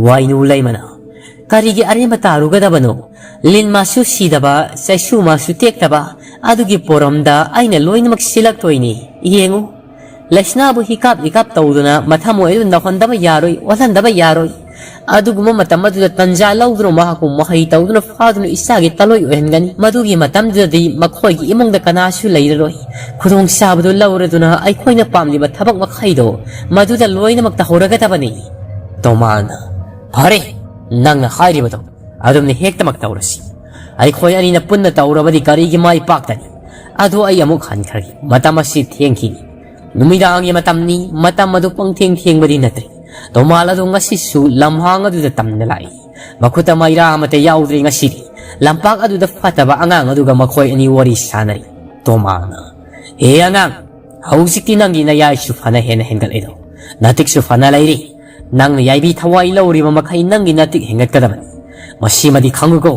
ꯋꯥꯏꯅꯨ ꯂꯩꯃꯅ, ꯀꯔꯤꯒꯤ ꯑꯔꯦꯝꯕ ꯇꯥꯔꯨꯒꯗꯕꯅꯣ? ꯂꯤꯟ ꯃꯥꯁꯨ ꯁꯤꯗꯕ, ꯆꯩꯁꯨ ꯃꯥꯁꯨ ꯇꯦꯛꯇꯕ, ꯑꯗꯨꯒꯤ ꯄꯣꯔꯝꯗ ꯑꯩꯅ ꯂꯣꯏꯅꯃꯛ ꯁꯤꯜꯂꯛꯇꯣꯏꯅꯤ꯫ ꯌꯦꯡꯉꯨ, ꯂꯩꯁꯅꯥꯕꯨ ꯍꯤꯀꯥꯞ ꯍꯤꯀꯥꯞ ꯇꯧꯗꯨꯅ ꯃꯊꯃꯣꯏ ꯑꯗꯨ ꯅꯧꯍꯟꯗꯕ ꯌꯥꯔꯣꯏ, ꯑꯣꯜꯍꯟꯗꯕ ꯌꯥꯔꯣꯏ꯫ ꯑꯗꯨꯒꯨꯝꯕ ꯃꯇꯝ ꯑꯗꯨꯗ ꯇꯟꯖꯥ ꯂꯧꯗꯨꯅ ꯃꯍꯥꯛꯄꯨ ꯃꯍꯩ ꯇꯧꯗꯨꯅ ꯐꯥꯗꯨꯅ ꯏꯆꯥꯒꯤ ꯇꯂꯣꯏ ꯑꯣꯏꯍꯟꯒꯅꯤ꯫ ꯃꯗꯨꯒꯤ ꯃꯇꯝꯗꯨꯗꯗꯤ ꯃꯈꯣꯏꯒꯤ ꯏꯃꯨꯡꯗ ꯀꯅꯥꯁꯨ ꯂꯩꯔꯔꯣꯏ꯫ ꯈꯨꯗꯣꯡꯆꯥꯕꯗꯨ ꯂꯧꯔꯗꯨꯅ ꯑꯩꯈꯣꯏꯅ ꯄꯥꯝꯂꯤꯕ ꯊꯕꯛ ꯃꯈꯩꯗꯣ ꯃꯗꯨꯗ ꯂꯣꯏꯅꯃꯛ ꯇꯧꯍꯧꯔꯒꯗꯕꯅꯤ꯫ ꯇꯣꯃꯥꯜꯅ, ꯐꯔꯦ, ꯅꯪꯅ ꯍꯥꯏꯔꯤꯕꯗꯣ ꯑꯗꯨꯝꯅ ꯍꯦꯛꯇꯃꯛ ꯇꯧꯔꯁꯤ꯫ ꯑꯩꯈꯣꯏ ꯑꯅꯤꯅ ꯄꯨꯟꯅ ꯇꯧꯔꯕꯗꯤ ꯀꯔꯤꯒꯤ ꯃꯥꯏ ꯄꯥꯛꯇꯅꯤ? ꯑꯗꯣ ꯑꯩ ꯑꯃꯨꯛ ꯍꯟꯈ꯭ꯔꯒꯦ꯫ ꯃꯇꯝ ꯑꯁꯤ ꯊꯦꯡꯈꯤꯅꯤ꯫ ꯅꯨꯃꯤꯗꯥꯡꯒꯤ ꯃꯇꯝꯅꯤ꯫ ꯃꯇꯝ ꯑꯗꯨ ꯄꯪꯊꯦꯡ ꯊꯦꯡꯕꯗꯤ ꯅꯠꯇ꯭ꯔꯦ꯫ ꯇꯣꯃꯥꯜ ꯑꯗꯨ ꯉꯁꯤꯁꯨ ꯂꯝꯍꯥꯡ ꯑꯗꯨꯗ ꯇꯝꯅ ꯂꯥꯛꯏ꯫ ꯃꯈꯨꯠꯇ ꯃꯩꯔꯥ ꯑꯃꯠꯇ ꯌꯥꯎꯗ꯭ꯔꯦ ꯉꯁꯤꯗꯤ꯫ ꯂꯝꯄꯥꯛ ꯑꯗꯨꯗ ꯐꯠꯇꯕ ꯑꯉꯥꯡ ꯑꯗꯨꯒ ꯃꯈꯣꯏ ꯑꯅꯤ ꯋꯥꯔꯤ ꯁꯥꯟꯅꯔꯤ꯫ ꯇꯣꯃꯥꯜꯅ, "ꯍꯦ ꯑꯉꯥꯡ, ꯍꯧꯖꯤꯛꯇꯤ ꯅꯪꯒꯤ ꯅꯌꯥꯏꯁꯨ ꯐꯅ ꯍꯦꯟꯅ ꯍꯦꯟꯒꯠꯂꯦꯗꯣ꯫ ꯅꯥꯇꯤꯛꯁꯨ ꯐꯅ ꯂꯩꯔꯤ꯫ ꯅꯪꯅ ꯌꯥꯏꯕꯤ ꯊꯋꯥꯏ ꯂꯧꯔꯤꯕ ꯃꯈꯩ ꯅꯪꯒꯤ ꯅꯥꯇꯤꯛ ꯍꯦꯟꯒꯠꯀꯗꯕꯅꯤ꯫ ꯃꯁꯤꯃꯗꯤ ꯈꯪꯉꯨꯀꯣ꯫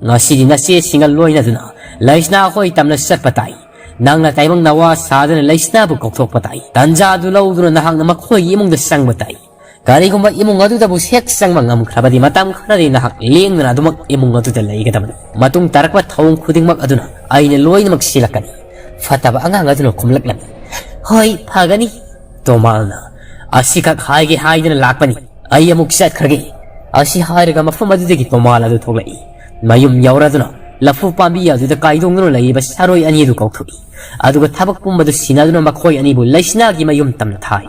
ꯉꯁꯤꯗꯤ ꯅꯆꯦꯁꯤꯡꯒ ꯂꯣꯏꯅꯗꯨꯅ ꯂꯩꯁꯅꯥ ꯍꯣꯏ ꯇꯝꯅ ꯆꯠꯄ ꯇꯥꯏ꯫ ꯅꯪꯅ ꯇꯥꯏꯕꯪ ꯅꯋꯥ ꯁꯥꯗꯨꯅ ꯂꯩꯁꯅꯥꯕꯨ ꯀꯧꯊꯣꯛꯄ ꯇꯥꯏ꯫ ꯇꯟꯖꯥ ꯑꯗꯨ ꯂꯧꯗꯨꯅ ꯅꯍꯥꯛꯅ ꯃꯈꯣꯏꯒꯤ ꯏꯃꯨꯡꯗ ꯆꯪꯕ ꯇꯥꯏ꯫ ꯀꯔꯤꯒꯨꯝꯕ ꯏꯃꯨꯡ ꯑꯗꯨꯗꯕꯨ ꯍꯦꯛ ꯆꯪꯕ ꯉꯝꯈ꯭ꯔꯕꯗꯤ ꯃꯇꯝ ꯈꯔꯗꯤ ꯅꯍꯥꯛ ꯂꯦꯡꯗꯅ ꯑꯗꯨꯃꯛ ꯏꯃꯨꯡ ꯑꯗꯨꯗ ꯂꯩꯒꯗꯕꯅꯤ꯫ ꯃꯇꯨꯡ ꯇꯥꯔꯛꯄ ꯊꯧꯑꯣꯡ ꯈꯨꯗꯤꯡꯃꯛ ꯑꯗꯨꯅ ꯑꯩꯅ ꯂꯣꯏꯅꯃꯛ ꯁꯤꯜꯂꯛꯀꯅꯤ꯫" ꯐꯠꯇꯕ ꯑꯉꯥꯡ ꯑꯗꯨꯅ ꯈꯨꯝꯂꯛꯂꯝꯃꯤ꯫ "ꯍꯣꯏ, ꯐꯒꯅꯤ꯫" ꯇꯣꯃꯥꯜꯅ, "ꯑꯁꯤꯈꯛ ꯍꯥꯏꯒꯦ ꯍꯥꯏꯗꯨꯅ ꯂꯥꯛꯄꯅꯤ꯫ ꯑꯩ ꯑꯃꯨꯛ ꯆꯠꯈ꯭ꯔꯒꯦ꯫" ꯑꯁꯤ ꯍꯥꯏꯔꯒ ꯃꯐꯝ ꯑꯗꯨꯗꯒꯤ ꯇꯣꯃꯥꯜ ꯑꯗꯨ ꯊꯣꯛꯂꯛꯏ꯫ ꯃꯌꯨꯝ ꯌꯧꯔꯗꯨꯅ ꯂꯐꯨ ꯄꯥꯝꯕꯤ ꯑꯗꯨꯗ ꯀꯥꯏꯗꯣꯡꯗꯨꯅ ꯂꯩꯔꯤꯕ ꯁꯥꯔꯣꯏ ꯑꯅꯤ ꯑꯗꯨ ꯀꯧꯊꯣꯛꯏ꯫ ꯑꯗꯨꯒ ꯊꯕꯛ ꯄꯨꯝꯕꯗꯨ ꯁꯤꯟꯅꯗꯨꯅ ꯃꯈꯣꯏ ꯑꯅꯤꯕꯨ ꯂꯩꯁꯅꯥꯒꯤ ꯃꯌꯨꯝ ꯇꯝꯅ ꯊꯥꯏ꯫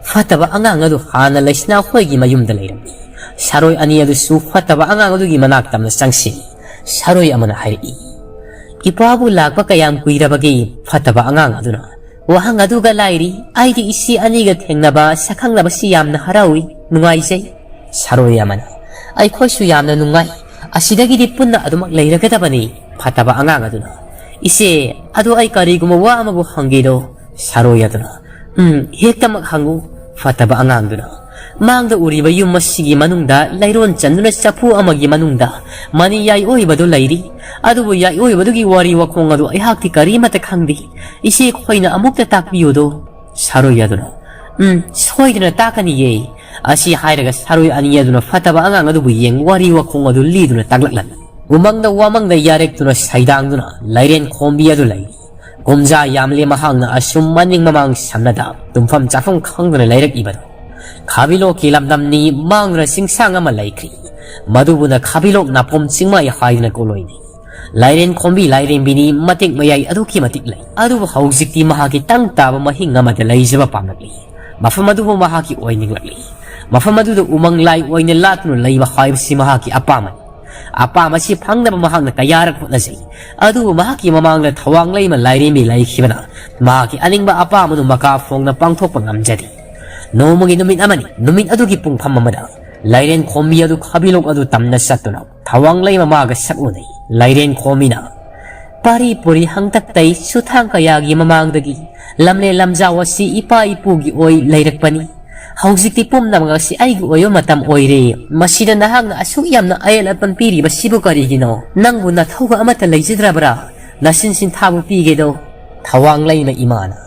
ꯐꯠꯇꯕ ꯑꯉꯥꯡ ꯑꯗꯨ ꯍꯥꯟꯅ ꯂꯩꯁꯅꯥ ꯍꯣꯏꯒꯤ ꯃꯌꯨꯝꯗ ꯂꯩꯔꯝꯃꯤ꯫ ꯁꯥꯔꯣꯏ ꯑꯅꯤ ꯑꯗꯨꯁꯨ ꯐꯠꯇꯕ ꯑꯉꯥꯡ ꯑꯗꯨꯒꯤ ꯃꯅꯥꯛ ꯇꯝꯅ ꯆꯪꯁꯤꯜꯂꯤ꯫ ꯁꯥꯔꯣꯏ ꯑꯃꯅ ꯍꯥꯏꯔꯛꯏ, "ꯏꯄꯥꯕꯨ ꯂꯥꯛꯄ ꯀꯌꯥꯝ ꯀꯨꯏꯔꯕꯒꯦ?" ꯐꯠꯇꯕ ꯑꯉꯥꯡ ꯑꯗꯨꯅ, "ꯋꯥꯍꯪ ꯑꯗꯨꯒ ꯂꯥꯏꯔꯤ, ꯑꯩꯗꯤ ꯏꯆꯦ ꯑꯅꯤꯒ ꯊꯦꯡꯅꯕ ꯁꯛꯈꯪꯅꯕꯁꯤ ꯌꯥꯝꯅ ꯍꯔꯥꯎꯏ, ꯅꯨꯡꯉꯥꯏꯖꯩ꯫" ꯁꯥꯔꯣꯏ ꯑꯃꯅ, "ꯑꯩꯈꯣꯏꯁꯨ ꯌꯥꯝꯅ ꯅꯨꯡꯉꯥꯏ, ꯑꯁꯤꯗꯒꯤꯗꯤ ꯄꯨꯟꯅ ꯑꯗꯨꯃꯛ ꯂꯩꯔꯒꯗꯕꯅꯤ꯫" ꯐꯠꯇꯕ ꯑꯉꯥꯡ ꯑꯗꯨꯅ, "ꯏꯆꯦ, ꯑꯗꯣ ꯑꯩ ꯀꯔꯤꯒꯨꯝꯕ ꯋꯥ ꯑꯃꯕꯨ ꯍꯪꯒꯦꯗꯣ?" ꯁꯥꯔꯣꯏ ꯑꯗꯨꯅ, "ꯎꯝ, ꯍꯦꯛꯇꯃꯛ ꯍꯪꯉꯨ꯫" ꯐꯠꯇꯕ ꯑꯉꯥꯡꯗꯨꯅ, "ꯃꯥꯡꯗ ꯎꯔꯤꯕ ꯌꯨꯝ ꯑꯁꯤꯒꯤ ꯃꯅꯨꯡꯗ ꯂꯩꯔꯣꯟ ꯆꯟꯗꯨꯅ ꯆꯐꯨ ꯑꯃꯒꯤ ꯃꯅꯨꯡꯗ ꯃꯅꯤ ꯌꯥꯏꯑꯣꯏꯕꯗꯨ ꯂꯩꯔꯤ꯫ ꯑꯗꯨꯕꯨ ꯌꯥꯏꯑꯣꯏꯕꯗꯨꯒꯤ ꯋꯥꯔꯤ ꯋꯥꯈꯣꯡ ꯑꯗꯨ ꯑꯩꯍꯥꯛꯇꯤ ꯀꯔꯤꯃꯠꯇ ꯈꯪꯗꯦ꯫ ꯏꯆꯦ ꯈꯣꯏꯅ ꯑꯃꯨꯛꯇ ꯇꯥꯛꯄꯤꯌꯨꯗꯣ꯫" ꯁꯥꯔꯣꯏ ꯑꯗꯨꯅ, "ꯎꯝ, ꯁꯣꯏꯗꯅ ꯇꯥꯛꯀꯅꯤꯌꯦ꯫" ꯑꯁꯤ ꯍꯥꯏꯔꯒ ꯁꯥꯔꯣꯏ ꯑꯅꯤ ꯑꯗꯨꯅ ꯐꯠꯇꯕ ꯑꯉꯥꯡ ꯑꯗꯨꯕꯨ ꯌꯦꯡ ꯋꯥꯔꯤ ꯋꯥꯈꯣꯡ ꯑꯗꯨ ꯂꯤꯗꯨꯅ ꯇꯥꯛꯂꯛꯂꯝꯃꯤ꯫ ꯎꯃꯪꯗ ꯋꯥꯃꯪꯗ ꯌꯥꯔꯦꯛꯇꯨꯅ ꯁꯩꯗꯥꯡꯗꯨꯅ ꯂꯥꯏꯔꯦꯟ ꯈꯣꯝꯕꯤ ꯑꯗꯨ ꯂꯩꯔꯤ꯫ ꯀꯨꯝꯖꯥ ꯌꯥꯝꯂꯦ ꯃꯍꯥꯛꯅ ꯑꯁꯨꯝ ꯃꯅꯤꯡ ꯃꯃꯥꯡ ꯁꯝꯅꯗ ꯇꯨꯝꯐꯝ ꯆꯥꯐꯝ ꯈꯪꯗꯅ ꯂꯩꯔꯛꯏꯕꯗꯨ꯫ ꯈꯥꯕꯤꯂꯣꯛꯀꯤ ꯂꯝꯗꯝꯅꯤ꯫ ꯃꯥꯡꯗꯨꯅ ꯆꯤꯡꯁꯥꯡ ꯑꯃ ꯂꯩꯈ꯭ꯔꯤ꯫ ꯃꯗꯨꯕꯨꯅ ꯈꯥꯕꯤꯂꯣꯛ ꯅꯥꯄꯣꯝ ꯆꯤꯡꯃꯥꯏ ꯍꯥꯏꯗꯨꯅ ꯀꯣꯂꯣꯏꯅꯩ꯫ ꯂꯥꯏꯔꯦꯟ ꯈꯣꯝꯕꯤ ꯂꯥꯏꯔꯦꯝꯕꯤꯅꯤ ꯃꯇꯤꯛ ꯃꯌꯥꯏ ꯑꯗꯨꯛꯀꯤ ꯃꯇꯤꯛ ꯂꯩ꯫ ꯑꯗꯨꯕꯨ ꯍꯧꯖꯤꯛꯇꯤ ꯃꯍꯥꯛꯀꯤ ꯇꯪ ꯇꯥꯕ ꯃꯍꯤꯡ ꯑꯃꯗ ꯂꯩꯖꯕ ꯄꯥꯝꯂꯛꯂꯤ꯫ ꯃꯐꯝ ꯑꯗꯨꯕꯨ ꯃꯍꯥꯛꯀꯤ ꯑꯣꯏꯅꯤꯡꯂꯛꯂꯤ꯫ ꯃꯐꯝ ꯑꯗꯨꯗ ꯎꯃꯪ ꯂꯥꯏ ꯑꯣꯏꯅ ꯂꯥꯠꯇꯨꯅ ꯂꯩꯕ ꯍꯥꯏꯕꯁꯤ ꯃꯍꯥꯛꯀꯤ ꯑꯄꯥꯝꯕꯅꯤ꯫ ꯑꯄꯥꯝꯕꯁꯤ ꯐꯪꯅꯕ ꯃꯍꯥꯛꯅ ꯀꯌꯥꯔꯛ ꯍꯣꯠꯅꯖꯩ꯫ ꯑꯗꯨꯕꯨ ꯃꯍꯥꯛꯀꯤ ꯃꯃꯥꯡꯗ ꯊꯋꯥꯡꯂꯩꯃ ꯂꯥꯏꯔꯦꯝꯕꯤ ꯂꯩꯈꯤꯕꯅ ꯃꯍꯥꯛꯀꯤ ꯑꯅꯤꯡꯕ ꯑꯄꯥꯝꯕꯗꯨ ꯃꯀꯥ ꯐꯣꯡꯅ ꯄꯥꯡꯊꯣꯛꯄ ꯉꯝꯖꯗꯦ꯫ ꯅꯣꯡꯃꯒꯤ ꯅꯨꯃꯤꯠ ꯑꯃꯅꯤ, ꯅꯨꯃꯤꯠ ꯑꯗꯨꯒꯤ ꯄꯨꯡꯐꯝ ꯑꯃꯗ ꯂꯥꯏꯔꯦꯟ ꯈꯣꯝꯕꯤ ꯑꯗꯨ ꯈꯥꯕꯤꯂꯣꯛ ꯑꯗꯨ ꯇꯝꯅ ꯆꯠꯇꯨꯅ ꯊꯋꯥꯡꯂꯩꯃ ꯃꯥꯒ ꯁꯛ ꯎꯅꯩ꯫ ꯂꯥꯏꯔꯦꯟ ꯈꯣꯝꯕꯤꯅ, "ꯄꯥꯔꯤ ꯄꯨꯔꯤ ꯍꯪꯇꯛꯇꯩ ꯁꯨꯊꯥꯡ ꯀꯌꯥꯒꯤ ꯃꯃꯥꯡꯗꯒꯤ ꯂꯝꯂꯦꯟ ꯂꯝꯖꯥꯎ ꯑꯁꯤ ꯏꯄꯥ ꯏꯄꯨꯒꯤ ꯑꯣꯏ ꯂꯩꯔꯛꯄꯅꯤ꯫ ꯍꯧꯖꯤꯛꯇꯤ ꯄꯨꯝꯅꯃꯛ ꯑꯁꯤ ꯑꯩꯒꯤ ꯑꯣꯏꯕ ꯃꯇꯝ ꯑꯣꯏꯔꯦ꯫ ꯃꯁꯤꯗ ꯅꯍꯥꯛꯅ ꯑꯁꯨꯛ ꯌꯥꯝꯅ ꯑꯌꯦꯠ ꯑꯄꯟ ꯄꯤꯔꯤꯕꯁꯤꯕꯨ ꯀꯔꯤꯒꯤꯅꯣ? ꯅꯪꯕꯨ ꯅꯊꯧꯒ ꯑꯃꯠꯇ ꯂꯩꯖꯗ꯭ꯔꯕ꯭ꯔꯥ? ꯅꯁꯤꯟ ꯁꯤꯟꯊꯥꯕꯨ ꯄꯤꯒꯦꯗꯣ?" ꯊꯋꯥꯡꯂꯩꯃ ꯏꯃꯥꯅ,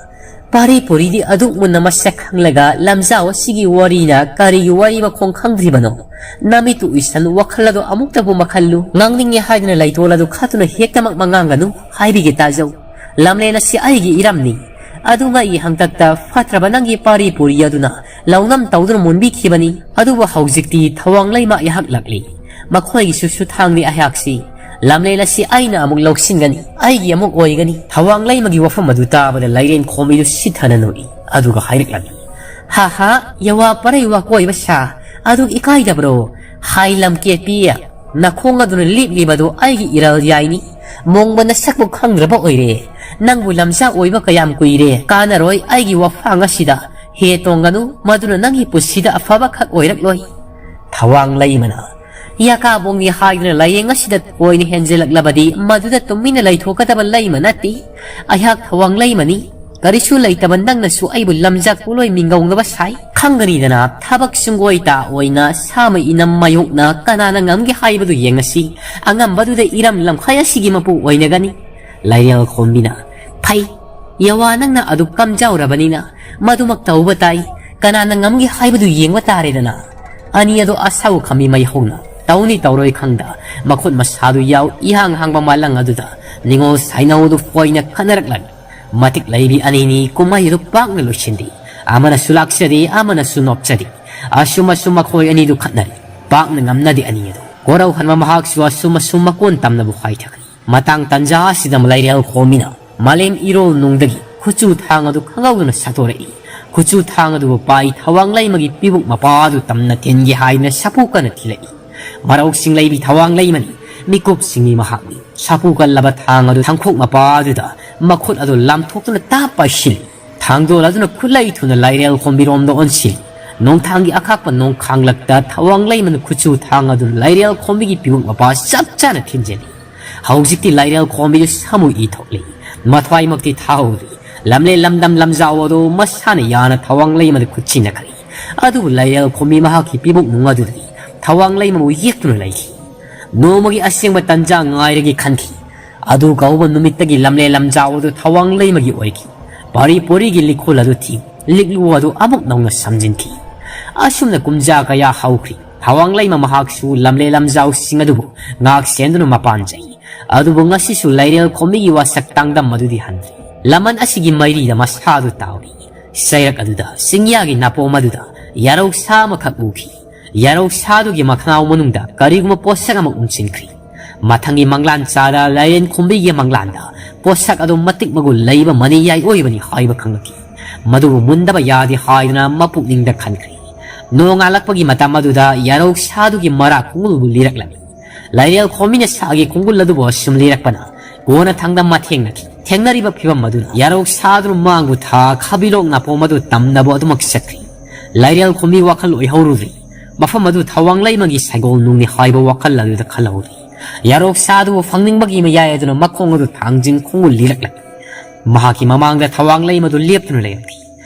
"ꯄꯥꯔꯤ ꯄꯨꯔꯤꯗꯤ ꯑꯗꯨꯛ ꯃꯨꯟꯅ ꯃꯁꯛ ꯈꯪꯂꯒ ꯂꯝꯖꯥꯎ ꯑꯁꯤꯒꯤ ꯋꯥꯔꯤꯅ ꯀꯔꯤꯒꯤ ꯋꯥꯔꯤ ꯃꯈꯣꯡ ꯈꯪꯗ꯭ꯔꯤꯕꯅꯣ? ꯅꯃꯤꯠꯇꯨ ꯎꯏꯁꯜꯂꯨ, ꯋꯥꯈꯜ ꯑꯗꯨ ꯑꯃꯨꯛꯇꯕꯨ ꯃꯈꯜꯂꯨ꯫ ꯉꯥꯡꯅꯤꯡꯉꯦ ꯍꯥꯏꯗꯨꯅ ꯂꯩꯇꯣꯜ ꯑꯗꯨ ꯈꯠꯇꯨꯅ ꯍꯦꯛꯇꯃꯛ ꯃꯉꯥꯡꯒꯅꯨ꯫ ꯍꯥꯏꯕꯤꯒꯦ ꯇꯥꯖꯧ꯫ ꯂꯝꯂꯦꯟ ꯑꯁꯤ ꯑꯩꯒꯤ ꯏꯔꯝꯅꯤ꯫ ꯑꯗꯨ ꯉꯛꯏ ꯍꯪꯇꯛꯇ ꯐꯠꯇ꯭ꯔꯕ ꯅꯪꯒꯤ ꯄꯥꯔꯤ ꯄꯨꯔꯤ ꯑꯗꯨꯅ ꯂꯧꯅꯝ ꯇꯧꯗꯨꯅ ꯃꯨꯟꯕꯤꯈꯤꯕꯅꯤ꯫ ꯑꯗꯨꯕꯨ ꯍꯧꯖꯤꯛꯇꯤ ꯊꯋꯥꯡꯂꯩꯃ ꯑꯩꯍꯥꯛ ꯂꯥꯛꯂꯤ꯫ ꯃꯈꯣꯏꯒꯤꯁꯨ ꯁꯨꯊꯥꯡꯅꯤ ꯑꯩꯍꯥꯛꯁꯤ꯫ ꯂꯝꯂꯦꯟ ꯑꯁꯤ ꯑꯩꯅ ꯑꯃꯨꯛ ꯂꯧꯁꯤꯟꯒꯅꯤ, ꯑꯩꯒꯤ ꯑꯃꯨꯛ ꯑꯣꯏꯒꯅꯤ꯫" ꯊꯋꯥꯡꯂꯩꯃꯒꯤ ꯋꯥꯐꯝ ꯑꯗꯨ ꯇꯥꯕꯗ ꯂꯥꯏꯔꯦꯟ ꯈꯣꯝꯕꯤꯗꯨ ꯁꯤꯊꯅ ꯅꯣꯛꯏ꯫ ꯑꯗꯨꯒ ꯍꯥꯏꯔꯛꯂꯝꯃꯤ, "ꯍꯥ ꯍꯥ, ꯌꯥꯋꯥ ꯄꯔꯩ ꯋꯥꯀꯣꯏꯕ ꯁꯥ, ꯑꯗꯨ ꯏꯀꯥꯏꯗꯕ꯭ꯔꯣ? ꯍꯥꯏ ꯂꯝ ꯀꯦꯠꯄꯤ, ꯅꯈꯣꯡ ꯑꯗꯨꯅ ꯂꯦꯞꯂꯤꯕꯗꯨ ꯑꯩꯒꯤ ꯏꯔꯜ ꯌꯥꯏꯅꯤ꯫ ꯃꯣꯡꯕ ꯅꯁꯛꯄꯨ ꯈꯪꯗ꯭ꯔꯕ ꯑꯣꯏꯔꯦ꯫ ꯅꯪꯕꯨ ꯂꯝꯖꯥ ꯑꯣꯏꯕ ꯀꯌꯥꯝ ꯀꯨꯏꯔꯦ? ꯀꯥꯟꯅꯔꯣꯏ ꯑꯩꯒꯤ ꯋꯥꯐꯥꯡ ꯑꯁꯤꯗ꯫ ꯍꯦ ꯇꯣꯡꯒꯅꯨ, ꯃꯗꯨꯅ ꯅꯪꯒꯤ ꯄꯨꯟꯁꯤꯗ ꯑꯐꯕ ꯈꯛ ꯑꯣꯏꯔꯛꯂꯣꯏ꯫" ꯊꯋꯥꯡ ꯂꯩꯃꯅ, "ꯌꯥꯀꯥꯕꯣꯡꯅꯤ ꯍꯥꯏꯗꯨꯅ ꯂꯥꯏꯌꯦꯡ ꯑꯁꯤꯗ ꯑꯣꯏꯅ ꯍꯦꯟꯖꯤꯜꯂꯛꯂꯕꯗꯤ ꯃꯗꯨꯗ ꯇꯨꯃꯤꯟꯅ ꯂꯩꯊꯣꯛꯀꯗꯕ ꯂꯩꯃ ꯅꯠꯇꯦ꯫ ꯑꯩꯍꯥꯛ ꯊꯋꯥꯡ ꯂꯩꯃꯅꯤ꯫ ꯀꯔꯤꯁꯨ ꯂꯩꯇꯕ ꯅꯪꯅꯁꯨ ꯑꯩꯕꯨ ꯂꯝꯖꯥ ꯄꯣꯠꯂꯣꯏ ꯃꯤꯡꯒꯧꯅꯕ ꯁꯥꯏ꯫ ꯈꯪꯒꯅꯤꯗꯅ, ꯊꯕꯛ ꯁꯨꯡꯒꯣꯏꯇ ꯑꯣꯏꯅ ꯁꯥꯃ ꯏꯅꯝ ꯃꯥꯌꯣꯛꯅ ꯀꯅꯥꯅ ꯉꯝꯒꯦ ꯍꯥꯏꯕꯗꯨ ꯌꯦꯡꯉꯁꯤ꯫ ꯑꯉꯝꯕꯗꯨꯗ ꯏꯔꯝ ꯂꯝꯈꯥꯏ ꯑꯁꯤꯒꯤ ꯃꯄꯨ ꯑꯣꯏꯅꯒꯅꯤ꯫" ꯂꯥꯏꯔꯦꯜ ꯈꯣꯝꯕꯤꯅ, "ꯐꯩ, ꯌꯥꯋꯥ ꯅꯪꯅ ꯑꯗꯨ ꯀꯝꯖꯥꯎꯔꯕꯅꯤꯅ ꯃꯗꯨꯃꯛ ꯇꯧꯕ ꯇꯥꯏ꯫ ꯀꯅꯥꯅ ꯉꯝꯒꯦ ꯍꯥꯏꯕꯗꯨ ꯌꯦꯡꯕ ꯇꯥꯔꯦꯗꯅ꯫" ꯑꯅꯤ ꯑꯗꯨ ꯑꯁꯥꯎ ꯈꯝꯕꯤ ꯃꯩ ꯍꯧꯅ ꯇꯧꯅꯤ ꯇꯧꯔꯣꯏ ꯈꯪꯗ ꯃꯈꯨꯠ ꯃꯁꯥꯗꯨ ꯌꯥꯎ ꯏꯍꯥꯡ ꯍꯥꯡꯕ ꯃꯥꯂꯪ ꯑꯗꯨꯗ ꯅꯤꯉꯣꯜ ꯁꯥꯏꯅꯧꯗꯨ ꯐꯣꯏꯅ ꯈꯠꯅꯔꯛꯂꯝꯃꯤ꯫ ꯃꯇꯤꯛ ꯂꯩꯕꯤ ꯑꯅꯤꯅꯤ ꯀꯨꯝꯍꯩ ꯑꯗꯨ ꯄꯥꯛꯅ ꯂꯣꯏꯁꯤꯟꯗꯦ꯫ ꯑꯃꯅꯁꯨ ꯂꯥꯛꯆꯗꯦ, ꯑꯃꯅꯁꯨ ꯅꯣꯛꯆꯗꯦ꯫ ꯑꯁꯨꯝ ꯑꯁꯨꯝ ꯃꯈꯣꯏ ꯑꯅꯤꯗꯨ ꯈꯠꯅꯔꯤ꯫ ꯄꯥꯛꯅ ꯉꯝꯅꯗꯦ ꯑꯅꯤ ꯑꯗꯨ꯫ ꯀꯣꯔꯧꯍꯟꯕ ꯃꯍꯥꯛꯁꯨ ꯑꯁꯨꯝ ꯑꯁꯨꯝ ꯃꯀꯣꯟ ꯇꯝꯅꯕ ꯍꯥꯏꯊꯈ꯭ꯔꯦ꯫ ꯃꯇꯥꯡ ꯇꯟꯖꯥ ꯑꯁꯤꯗ ꯂꯩꯔꯦꯜ ꯈꯣꯝꯕꯤꯅ ꯃꯥꯂꯦꯝ ꯏꯔꯣꯜ ꯅꯨꯡꯗꯒꯤ ꯈꯨꯆꯨ ꯊꯥꯡ ꯑꯗꯨ ꯈꯪꯍꯧꯗꯅ ꯁꯠꯇꯣꯔꯛꯏ꯫ ꯈꯨꯆꯨ ꯊꯥꯡ ꯑꯗꯨꯕꯨ ꯄꯥꯏ ꯊꯋꯥꯡ ꯂꯩꯃꯒꯤ ꯄꯤꯕꯨꯛ ꯃꯄꯥ ꯑꯗꯨ ꯇꯝꯅ ꯊꯤꯟꯒꯦ ꯍꯥꯏꯗꯨꯅ ꯁꯥꯐꯨ ꯀꯟꯅ ꯊꯤꯜꯂꯛꯏ꯫ ꯃꯔꯧꯁꯤꯡ ꯂꯩꯕꯤ ꯊꯋꯥꯡ ꯂꯩꯃꯅꯤ꯫ ꯃꯤꯀꯨꯞꯁꯤꯡꯒꯤ ꯃꯍꯥꯛꯅꯤ꯫ ꯁꯥꯐꯨ ꯀꯜꯂꯕ ꯊꯥꯡ ꯑꯗꯨ ꯊꯥꯡꯈꯣꯛ ꯃꯄꯥ ꯑꯗꯨꯗ ꯃꯈꯨꯠ ꯑꯗꯨ ꯂꯥꯝꯊꯣꯛꯇꯨꯅ ꯇꯥꯞ ꯄꯥꯏꯁꯤꯜꯂꯤ꯫ ꯊꯥꯡꯗꯣꯜ ꯑꯗꯨꯅ ꯈꯨꯠꯂꯩ ꯊꯨꯅ ꯂꯥꯏꯔꯦꯜ ꯈꯣꯝꯕꯤꯔꯣꯝꯗ ꯑꯣꯟꯁꯤꯜꯂꯤ꯫ ꯅꯣꯡꯊꯥꯡꯒꯤ ꯑꯈꯥꯛꯄ ꯅꯣꯡꯈꯥꯡꯂꯛꯇ ꯊꯋꯥꯡ ꯂꯩꯃꯅ ꯈꯨꯠꯁꯨ ꯊꯥꯡ ꯑꯗꯨ ꯂꯥꯏꯔꯦꯜ ꯈꯣꯝꯕꯤꯒꯤ ꯄꯤꯕꯨꯡ ꯃꯄꯥ ꯆꯞ ꯆꯥꯅ ꯊꯤꯟꯖꯤꯜꯂꯤ꯫ ꯍꯧꯖꯤꯛꯇꯤ ꯂꯥꯏꯔꯦꯜ ꯈꯣꯝꯕꯤꯗꯨ ꯁꯥꯃꯨ ꯏ ꯊꯣꯛꯂꯤ꯫ ꯃꯊ꯭ꯋꯥꯏꯃꯛꯇꯤ ꯊꯥꯍꯧꯔꯤ꯫ ꯂꯝꯂꯦ ꯂꯝꯗꯝ ꯂꯝꯖꯥꯎ ꯑꯗꯨ ꯃꯁꯥꯅ ꯌꯥꯅ ꯊꯋꯥꯡ ꯂꯩꯃꯗ ꯈꯨꯠꯁꯤꯟꯅꯈ꯭ꯔꯦ꯫ ꯑꯗꯨꯕꯨ ꯂꯥꯏꯔꯦꯜ ꯈꯣꯝꯕꯤ ꯃꯍꯥꯛꯀꯤ ꯄꯤꯕꯨꯡ ꯅꯨꯡ ꯑꯗꯨꯗꯒꯤ ꯊꯋꯥꯡ ꯂꯩꯃꯕꯨ ꯌꯦꯛꯇꯨꯅ ꯂꯩꯈꯤ꯫ ꯅꯣꯡꯃꯒꯤ ꯑꯁꯦꯡꯕ ꯇꯟꯖꯥ ꯉꯥꯏꯔꯒꯦ ꯈꯟꯈꯤ꯫ ꯑꯗꯨ ꯀꯧꯕ ꯅꯨꯃꯤꯠꯇꯒꯤ ꯂꯝꯂꯦ ꯂꯝꯖꯥꯎ ꯑꯗꯨ ꯊꯋꯥꯡ ꯂꯩꯃꯒꯤ ꯑꯣꯏꯈꯤ꯫ ꯄꯥꯔꯤ ꯄꯣꯔꯤꯒꯤ ꯂꯤꯈꯣꯜ ꯑꯗꯨ ꯊꯤ, ꯂꯤꯛꯂꯨ ꯑꯗꯨ ꯑꯃꯨꯛ ꯅꯧꯅ ꯁꯝꯖꯤꯟꯈꯤ꯫ ꯑꯁꯨꯝꯅ ꯀꯨꯝꯖꯥ ꯀꯌꯥ ꯍꯧꯈ꯭ꯔꯤ꯫ ꯊꯋꯥꯡ ꯂꯩꯃ ꯃꯍꯥꯛꯁꯨ ꯂꯝꯂꯦ ꯂꯝꯖꯥꯎꯁꯤꯡ ꯑꯗꯨꯕꯨ ꯉꯥꯛ ꯁꯦꯟꯗꯨꯅ ꯃꯄꯥꯟꯖꯩ꯫ ꯑꯗꯨꯕꯨ ꯉꯁꯤꯁꯨ ꯂꯥꯏꯔꯦꯜ ꯈꯣꯝꯕꯤꯒꯤ ꯋꯥꯁꯛ ꯇꯥꯡꯗꯝ ꯑꯗꯨꯗꯤ ꯍꯟꯗ꯭ꯔꯤ꯫ ꯂꯃꯟ ꯑꯁꯤꯒꯤ ꯃꯩꯔꯤꯗ ꯃꯁꯥꯗꯨ ꯇꯥꯎꯔꯤ꯫ ꯆꯩꯔꯛ ꯑꯗꯨꯗ, ꯆꯤꯡꯌꯥꯒꯤ ꯅꯥꯄꯣꯝ ꯑꯗꯨꯗ ꯌꯥꯔꯧ ꯁꯥ ꯑꯃꯈꯛ ꯎꯈꯤ꯫ ꯌꯥꯔꯧ ꯁꯥꯗꯨꯒꯤ ꯃꯈꯅꯥꯎ ꯃꯅꯨꯡꯗ ꯀꯔꯤꯒꯨꯝꯕ ꯄꯣꯠꯁꯛ ꯑꯃ ꯎꯝꯁꯤꯟꯈ꯭ꯔꯤ꯫ ꯃꯊꯪꯒꯤ ꯃꯪꯂꯥꯟ ꯆꯥꯗ ꯂꯥꯏꯔꯦꯟ ꯈꯣꯝꯕꯤꯒꯤ ꯃꯪꯂꯥꯟꯗ ꯄꯣꯠꯁꯛ ꯑꯗꯨ ꯃꯇꯤꯛ ꯃꯒꯨꯟ ꯂꯩꯕ ꯃꯅꯤꯌꯥꯏ ꯑꯣꯏꯕꯅꯤ ꯍꯥꯏꯕ ꯈꯪꯂꯛꯈꯤ꯫ ꯃꯗꯨꯕꯨ ꯃꯨꯟꯗꯕ ꯌꯥꯗꯦ ꯍꯥꯏꯗꯨꯅ ꯃꯄꯨꯛꯅꯤꯡꯗ ꯈꯟꯈ꯭ꯔꯤ꯫ ꯅꯣꯡꯉꯥꯜꯂꯛꯄꯒꯤ ꯃꯇꯝ ꯑꯗꯨꯗ ꯌꯥꯔꯧ ꯁꯥꯗꯨꯒꯤ ꯃꯔꯥ ꯈꯣꯡꯒꯨꯜꯕꯨ ꯂꯤꯔꯛꯂꯝꯃꯤ꯫ ꯂꯥꯏꯔꯦꯜ ꯈꯣꯝꯕꯤꯅ ꯁꯥꯒꯤ ꯈꯣꯡꯒꯨꯜ ꯑꯗꯨꯕꯨ ꯑꯁꯨꯝ ꯂꯤꯔꯛꯄꯅ ꯀꯣꯟꯅ ꯊꯥꯡꯗ ꯃꯊꯦꯡꯅꯈꯤ꯫ ꯊꯦꯡꯅꯔꯤꯕ ꯐꯤꯕꯝ ꯑꯗꯨꯅ ꯌꯥꯔꯧ ꯁꯥꯗꯨꯅ ꯃꯥꯡꯕꯨ ꯊꯥ ꯈꯥꯕꯤꯂꯣꯛ ꯅꯥꯄꯣꯝ ꯑꯗꯨ ꯇꯝꯅꯕ ꯑꯗꯨꯃꯛ ꯆꯠꯈ꯭ꯔꯤ꯫ ꯂꯥꯏꯔꯦꯜ ꯈꯣꯝꯕꯤ ꯋꯥꯈꯜ ꯑꯣꯏꯍꯧꯔꯨꯗ꯭ꯔꯤ꯫ ꯃꯐꯝ ꯑꯗꯨ ꯊꯋꯥꯡ ꯂꯩꯃꯒꯤ ꯁꯥꯏꯒꯣꯜ ꯅꯨꯡꯅꯤ ꯍꯥꯏꯕ ꯋꯥꯈꯜ ꯑꯗꯨꯗ ꯈꯜꯍꯧꯔꯤ꯫ ꯌꯥꯔꯧ ꯁꯥꯗꯨꯕꯨ ꯐꯪꯅꯤꯡꯕꯒꯤ ꯃꯌꯥꯏ ꯑꯗꯨꯅ ꯃꯈꯣꯡ ꯑꯗꯨ ꯊꯥꯡꯖꯤꯡ ꯈꯣꯡꯒꯨꯜ ꯂꯤꯔꯛꯂꯝꯃꯤ꯫ ꯃꯍꯥꯛꯀꯤ ꯃꯃꯥꯡꯗ ꯊꯋꯥꯡ ꯂꯩꯃꯗꯨ ꯂꯦꯞꯇꯨꯅ ꯂꯩꯔꯝꯈꯤ꯫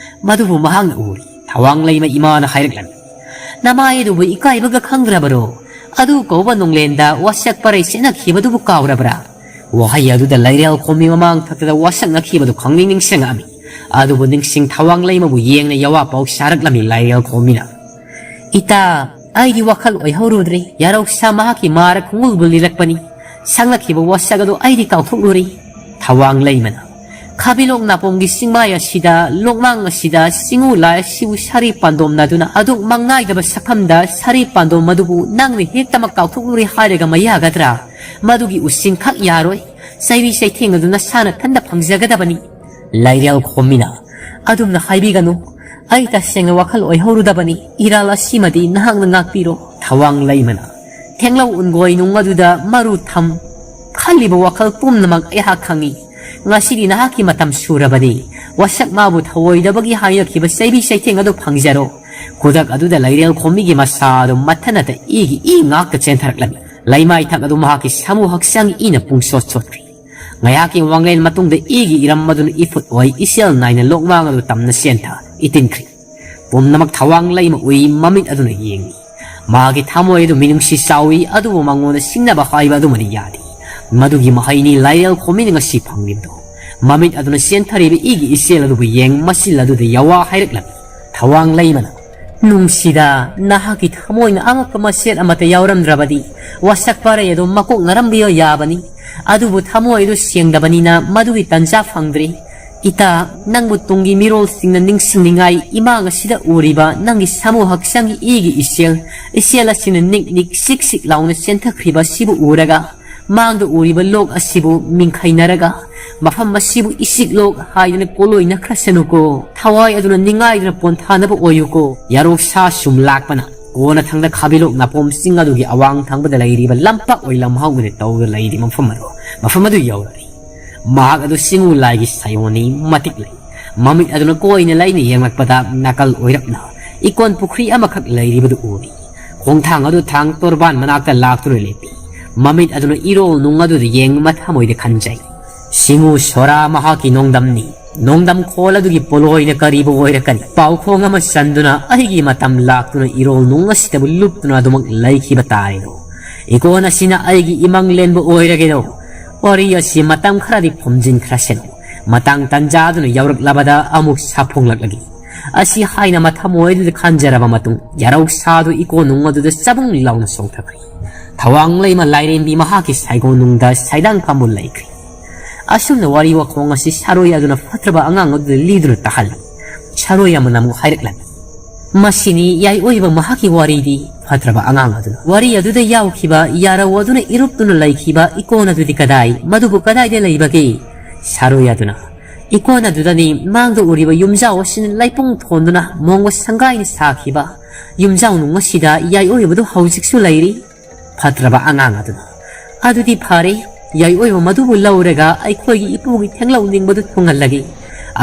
ꯃꯗꯨꯕꯨ ꯃꯍꯥꯛꯅ ꯎꯔꯤ꯫ ꯊꯋꯥꯡ ꯂꯩꯃ ꯏꯃꯥꯅ ꯍꯥꯏꯔꯛꯂꯝꯃꯤ, "ꯅꯃꯥꯏ ꯑꯗꯨꯕꯨ ꯏꯀꯥꯏꯕꯒ ꯈꯪꯗ꯭ꯔꯕꯔꯣ? ꯑꯗꯨ ꯀꯧꯕ ꯅꯣꯡꯂꯦꯟꯗ ꯋꯥꯁꯛ ꯄꯔꯩ ꯆꯦꯟꯅꯈꯤꯕꯗꯨꯕꯨ ꯀꯥꯎꯔꯕ꯭ꯔꯥ?" ꯋꯥꯍꯩ ꯑꯗꯨꯗ ꯂꯥꯏꯔꯦꯜ ꯈꯣꯝꯕꯤ ꯃꯃꯥꯡ ꯊꯛꯇꯗ ꯋꯥꯁꯛꯅꯈꯤꯕꯗꯨ ꯈꯪꯅꯤꯡ ꯅꯤꯡꯁꯤꯡꯉꯛꯑꯝꯃꯤ꯫ ꯑꯗꯨꯕꯨ ꯅꯤꯡꯁꯤꯡ ꯊꯋꯥꯡ ꯂꯩꯃꯕꯨ ꯌꯦꯡꯅ ꯌꯋꯥ ꯄꯥꯎ ꯁꯥꯔꯛꯂꯝꯃꯤ ꯂꯥꯏꯔꯦꯜ ꯈꯣꯝꯕꯤꯅ꯫ "ꯏꯇꯥ, ꯑꯩꯗꯤ ꯋꯥꯈꯜ ꯑꯣꯏꯍꯧꯔꯨꯗ꯭ꯔꯦ꯫ ꯌꯥꯔꯧ ꯁꯥ ꯃꯍꯥꯛꯀꯤ ꯃꯥꯔ ꯈꯣꯡꯒꯨꯜꯕꯨ ꯂꯤꯔꯛꯄꯅꯤ꯫ ꯁꯪꯂꯛꯈꯤꯕ ꯋꯥꯁꯛ ꯑꯗꯨ ꯑꯩꯗꯤ ꯀꯥꯎꯊꯣꯛꯂꯨꯔꯦ꯫" ꯊꯋꯥꯡ ꯂꯩꯃꯅ, "ꯈꯥꯕꯤꯂꯣꯛ ꯅꯥꯄꯣꯝꯒꯤ ꯆꯤꯡꯃꯥꯏ ꯑꯁꯤꯗ, ꯂꯣꯛꯃꯥꯡ ꯑꯁꯤꯗ, ꯆꯤꯡꯉꯨ ꯂꯥꯏ ꯑꯁꯤꯕꯨ ꯁꯥꯔꯤ ꯄꯥꯟꯗꯣꯝꯅꯗꯨꯅ ꯑꯗꯨꯛ ꯃꯪꯉꯥꯏꯗꯕ ꯁꯛꯐꯝꯗ ꯁꯥꯔꯤ ꯄꯥꯟꯗꯣꯝ ꯑꯗꯨꯕꯨ ꯅꯪꯅ ꯍꯦꯛꯇꯃꯛ ꯀꯥꯎꯊꯣꯛꯂꯨꯔꯦ ꯍꯥꯏꯔꯒ ꯃꯌꯥꯒꯗ꯭ꯔꯥ? ꯃꯗꯨꯒꯤ ꯎꯁꯤꯡꯈꯛ ꯌꯥꯔꯣꯏ꯫ ꯆꯩꯕꯤ ꯆꯩꯊꯦꯡ ꯑꯗꯨ ꯅꯁꯥꯅ ꯊꯟꯗ ꯐꯪꯖꯒꯗꯕꯅꯤ꯫" ꯂꯥꯏꯔꯦꯜ ꯈꯣꯝꯃꯤꯅ, "ꯑꯗꯨꯝꯅ ꯍꯥꯏꯕꯤꯒꯅꯨ꯫ ꯑꯩ ꯇꯁꯦꯡꯅ ꯋꯥꯈꯜ ꯑꯣꯏꯍꯧꯔꯨꯗꯕꯅꯤ꯫ ꯏꯔꯥꯜ ꯑꯁꯤꯃꯗꯤ ꯅꯍꯥꯛꯅ ꯉꯥꯛꯄꯤꯔꯣ꯫" ꯊꯋꯥꯡ ꯂꯩꯃꯅ, ꯊꯦꯡꯂꯧ ꯎꯟꯒꯣꯏ ꯅꯨꯡ ꯑꯗꯨꯗ ꯃꯔꯨ ꯊꯝ꯫ ꯈꯜꯂꯤꯕ ꯋꯥꯈꯜ ꯄꯨꯝꯅꯃꯛ ꯑꯩꯍꯥꯛ ꯈꯪꯏ꯫ ꯉꯁꯤꯗꯤ ꯅꯍꯥꯛꯀꯤ ꯃꯇꯝ ꯁꯨꯔꯕꯅꯤ꯫ ꯋꯥꯁꯛ ꯃꯥꯕꯨ ꯊꯧꯑꯣꯏꯗꯕꯒꯤ ꯍꯥꯏꯔꯛꯈꯤꯕ ꯆꯩꯕꯤ ꯆꯩꯊꯦꯡ ꯑꯗꯨ ꯐꯪꯖꯔꯣ꯫ ꯈꯨꯗꯛ ꯑꯗꯨꯗ ꯂꯩꯔꯦꯜ ꯈꯣꯝꯃꯤꯒꯤ ꯃꯁꯥ ꯑꯗꯨ ꯃꯊꯟꯅꯇ ꯏꯒꯤ ꯏ ꯉꯥꯛꯇ ꯆꯦꯟꯊꯔꯛꯂꯝꯃꯤ꯫ ꯂꯩꯃꯥꯏꯊꯛ ꯑꯗꯨ ꯃꯍꯥꯛꯀꯤ ꯁꯥꯃꯨ ꯍꯛꯆꯥꯡꯒꯤ ꯏꯅ ꯄꯨꯡꯁꯣꯠ ꯁꯣꯠꯈ꯭ꯔꯦ꯫ ꯉꯥꯏꯍꯥꯛꯀꯤ ꯋꯥꯡꯂꯦꯟ ꯃꯇꯨꯡꯗ ꯏꯒꯤ ꯏꯔꯝ ꯑꯗꯨꯅ ꯏꯐꯨꯠ ꯑꯣꯏ ꯏꯆꯦꯜ ꯅꯥꯏꯅ ꯂꯣꯛꯃꯥꯡ ꯑꯗꯨ ꯇꯝꯅ ꯆꯦꯟꯊ ꯏꯇꯤꯟꯈ꯭ꯔꯦ꯫ ꯄꯨꯝꯅꯃꯛ ꯊꯋꯥꯡ ꯂꯩꯃ ꯎꯏ ꯃꯃꯤꯠ ꯑꯗꯨꯅ ꯌꯦꯡꯏ꯫ ꯃꯍꯥꯛꯀꯤ ꯊꯃꯣꯏ ꯑꯗꯨ ꯃꯤꯅꯨꯡꯁꯤ ꯆꯥꯎꯏ, ꯑꯗꯨꯕꯨ ꯃꯉꯣꯟꯗ ꯁꯤꯡꯅꯕ ꯍꯥꯏꯕ ꯑꯗꯨꯃꯗꯤ ꯌꯥꯗꯦ꯫ ꯃꯗꯨꯒꯤ ꯃꯍꯩꯅꯤ ꯂꯥꯏꯔꯦꯜ ꯈꯣꯝꯃꯤꯅ ꯉꯁꯤ ꯐꯪꯂꯤꯕꯗꯨ꯫ ꯃꯃꯤꯠ ꯑꯗꯨꯅ ꯆꯦꯟꯊꯔꯤꯕ ꯏꯒꯤ ꯏꯆꯦꯜ ꯑꯗꯨꯕꯨ ꯌꯦꯡ ꯃꯆꯤꯜ ꯑꯗꯨꯗ ꯌꯥꯋꯥ ꯍꯥꯏꯔꯛꯂꯝꯃꯤ꯫ ꯊꯋꯥꯡ ꯂꯩꯃꯅ, "ꯅꯨꯡꯁꯤꯗ, ꯅꯍꯥꯛꯀꯤ ꯊꯃꯣꯏꯅ ꯑꯉꯛꯄ ꯃꯆꯦꯠ ꯑꯃꯠꯇ ꯌꯥꯎꯔꯝꯗ꯭ꯔꯕꯗꯤ ꯋꯥꯁꯛ ꯄꯔꯩ ꯑꯗꯨ ꯃꯀꯣꯛꯅꯔꯝꯕ ꯌꯥꯕꯅꯤ꯫ ꯑꯗꯨꯕꯨ ꯊꯃꯣꯏ ꯑꯗꯨ ꯁꯦꯡꯗꯕꯅꯤꯅ ꯃꯗꯨꯒꯤ ꯇꯟꯖꯥ ꯐꯪꯗ꯭ꯔꯤ꯫ ꯏꯇꯥ, ꯅꯪꯕꯨ ꯇꯨꯡꯒꯤ ꯃꯤꯔꯣꯜꯁꯤꯡꯅ ꯅꯤꯡꯁꯤꯡꯅꯤꯡꯉꯥꯏ ꯏꯃꯥꯡ ꯑꯁꯤꯗ ꯎꯔꯤꯕ ꯅꯪꯒꯤ ꯁꯥꯃꯨ ꯍꯛꯆꯥꯡꯒꯤ ꯏꯒꯤ ꯏꯆꯦꯜ, ꯏꯆꯦꯜ ꯑꯁꯤꯅ ꯅꯤꯛ ꯅꯤꯛ ꯁꯤꯛ ꯁꯤꯛ ꯂꯥꯎꯅ ꯆꯦꯟꯊꯈ꯭ꯔꯤꯕ ꯑꯁꯤꯕꯨ ꯎꯔꯒ, ꯃꯥꯡꯗ ꯎꯔꯤꯕ ꯂꯣꯛ ꯑꯁꯤꯕꯨ ꯃꯤꯡꯈꯩꯅꯔꯒ, ꯃꯐꯝ ꯑꯁꯤꯕꯨ ꯏꯁꯤꯛ ꯂꯣꯛ ꯍꯥꯏꯗꯨꯅ ꯀꯣꯂꯣꯏꯅꯈ꯭ꯔꯁꯅꯨꯀꯣ꯫ ꯊꯋꯥꯏ ꯑꯗꯨꯅ ꯅꯤꯡꯉꯥꯏꯗꯨꯅ ꯄꯣꯟꯊꯥꯅꯕ ꯑꯣꯏꯌꯨꯀꯣ"꯫ ꯌꯥꯔꯣꯛ ꯁꯥ ꯁꯨꯝ ꯂꯥꯛꯄꯅ ꯀꯣꯟꯅ ꯊꯪꯗ ꯈꯥꯕꯤꯂꯣꯛ ꯅꯥꯄꯣꯝ ꯆꯤꯡ ꯑꯗꯨꯒꯤ ꯑꯋꯥꯡ ꯊꯪꯕꯗ ꯂꯩꯔꯤꯕ ꯂꯝꯄꯥꯛ ꯑꯣꯏ ꯂꯝꯍꯥꯎ ꯑꯣꯏꯅ ꯇꯧꯗꯨꯅ ꯂꯩꯔꯤ ꯃꯐꯝ ꯑꯗꯨ, ꯃꯐꯝ ꯑꯗꯨ ꯌꯧꯔꯛꯏ꯫ ꯃꯍꯥꯛ ꯑꯗꯨ ꯆꯤꯡꯉꯨ ꯂꯥꯏꯒꯤ ꯁꯥꯌꯣꯟꯅꯤ, ꯃꯇꯤꯛ ꯂꯩ꯫ ꯃꯃꯤꯠ ꯑꯗꯨꯅ ꯀꯣꯏꯅ ꯂꯩꯅ ꯌꯦꯡꯂꯛꯄꯗ ꯅꯥꯀꯜ ꯑꯣꯏꯔꯞꯅ ꯏꯀꯣꯟ ꯄꯨꯈ꯭ꯔꯤ ꯑꯃꯈꯛ ꯂꯩꯔꯤꯕꯗꯨ ꯎꯔꯤ꯫ ꯈꯣꯡꯊꯥꯡ ꯑꯗꯨ ꯊꯥꯡ ꯇꯣꯔꯕꯥꯟ ꯃꯅꯥꯛꯇ ꯂꯥꯛꯇꯨꯅ ꯂꯦꯞꯄꯤ꯫ ꯃꯃꯤꯠ ꯑꯗꯨꯅ ꯏꯔꯣꯜ ꯅꯨꯡ ꯑꯗꯨꯗ ꯌꯦꯡ ꯃꯊꯃꯣꯏꯗ ꯈꯟꯖꯩ꯫ ꯁꯤꯡꯉꯨ ꯁꯣꯔꯥ ꯃꯍꯥꯛꯀꯤ ꯅꯣꯡꯗꯝꯅꯤ꯫ ꯅꯣꯡꯗꯝ ꯈꯣꯜ ꯑꯗꯨꯒꯤ ꯄꯣꯂꯣꯏꯅ ꯀꯔꯤꯕꯨ ꯑꯣꯏꯔꯛꯀꯅꯤ? ꯄꯥꯎꯈꯣꯡ ꯑꯃ ꯆꯟꯗꯨꯅ ꯑꯩꯒꯤ ꯃꯇꯝ ꯂꯥꯛꯇꯨꯅ ꯏꯔꯣꯜ ꯅꯨꯡ ꯑꯁꯤꯗꯕꯨ ꯂꯨꯞꯇꯨꯅ ꯑꯗꯨꯃꯛ ꯂꯩꯈꯤꯕ ꯇꯥꯔꯦꯗꯣ꯫ ꯏꯀꯣꯟ ꯑꯁꯤꯅ ꯑꯩꯒꯤ ꯏꯃꯪ ꯂꯦꯟꯕ ꯑꯣꯏꯔꯒꯦꯗꯣ꯫ ꯋꯥꯔꯤ ꯑꯁꯤ ꯃꯇꯝ ꯈꯔꯗꯤ ꯐꯨꯝꯖꯤꯟꯈ꯭ꯔꯁꯅꯨ꯫ ꯃꯇꯥꯡ ꯇꯟꯖꯥꯗꯨꯅ ꯌꯧꯔꯛꯂꯕꯗ ꯑꯃꯨꯛ ꯁꯥꯐꯣꯡꯂꯛꯂꯒꯦ꯫ ꯑꯁꯤ ꯍꯥꯏꯅ ꯃꯊꯃꯣꯏꯗꯨꯗ ꯈꯟꯖꯔꯕ ꯃꯇꯨꯡ, ꯌꯥꯔꯧ ꯁꯥꯗꯨ ꯏꯀꯣꯟ ꯅꯨꯡ ꯑꯗꯨꯗ ꯆꯕꯨꯡ ꯂꯥꯎꯅ ꯆꯣꯡꯊꯈ꯭ꯔꯦ꯫ ꯊꯋꯥꯡ ꯂꯩꯃ ꯂꯥꯏꯔꯦꯝꯕꯤ ꯃꯍꯥꯛꯀꯤ ꯁꯥꯏꯒꯣꯟꯅꯨꯡꯗ ꯁꯥꯏꯗꯥꯡ ꯀꯥꯝꯕꯨ ꯂꯩꯈ꯭ꯔꯦ꯫ ꯑꯁꯨꯝꯅ ꯋꯥꯔꯤ ꯋꯥꯈꯣꯡ ꯑꯁꯤ ꯁꯥꯔꯣꯏ ꯑꯗꯨꯅ ꯐꯠꯇ꯭ꯔꯕ ꯑꯉꯥꯡ ꯑꯗꯨꯗ ꯂꯤꯗꯨꯅ ꯇꯥꯍꯜꯂꯤ꯫ ꯁꯥꯔꯣꯏ ꯑꯃꯅ ꯑꯃꯨꯛ ꯍꯥꯏꯔꯛꯂꯝꯃꯤ, "ꯃꯁꯤꯅꯤ ꯌꯥꯏ ꯑꯣꯏꯕ ꯃꯍꯥꯛꯀꯤ ꯋꯥꯔꯤꯗꯤ"꯫ ꯐꯠꯇ꯭ꯔꯕ ꯑꯉꯥꯡ ꯑꯗꯨꯅ, "ꯋꯥꯔꯤ ꯑꯗꯨꯗ ꯌꯥꯎꯈꯤꯕ ꯌꯥꯔꯧ ꯑꯗꯨꯅ ꯏꯔꯨꯞꯇꯨꯅ ꯂꯩꯈꯤꯕ ꯏꯀꯣꯟ ꯑꯗꯨꯗꯤ ꯀꯗꯥꯏ? ꯃꯗꯨꯕꯨ ꯀꯗꯥꯏꯗ ꯂꯩꯕꯒꯦ?" ꯁꯥꯔꯣꯏ ꯑꯗꯨꯅ, "ꯏꯀꯣꯟ ꯑꯗꯨꯗꯅꯤ ꯃꯥꯡꯗ ꯎꯔꯤꯕ ꯌꯨꯝꯖꯥꯎ ꯑꯁꯤꯅ ꯂꯩꯄꯨꯡ ꯊꯣꯟꯗꯨꯅ ꯃꯣꯡꯕ ꯁꯪꯒꯥꯏꯅ ꯁꯥꯈꯤꯕ ꯌꯨꯝꯖꯥꯎ ꯅꯨꯡ ꯑꯁꯤꯗ ꯌꯥꯏ ꯑꯣꯏꯕꯗꯨ ꯍꯧꯖꯤꯛꯁꯨ ꯂꯩꯔꯤ"꯫ ꯐꯠꯇ꯭ꯔꯕ ꯑꯉꯥꯡ ꯑꯗꯨꯅ, "ꯑꯗꯨꯗꯤ ꯐꯔꯦ, ꯌꯥꯏ ꯑꯣꯏꯕ ꯃꯗꯨꯕꯨ ꯂꯧꯔꯒ ꯑꯩꯈꯣꯏꯒꯤ ꯏꯄꯨꯒꯤ ꯊꯦꯡꯂꯧ ꯅꯤꯡꯕꯗꯨ ꯊꯨꯡꯍꯜꯂꯒꯦ"꯫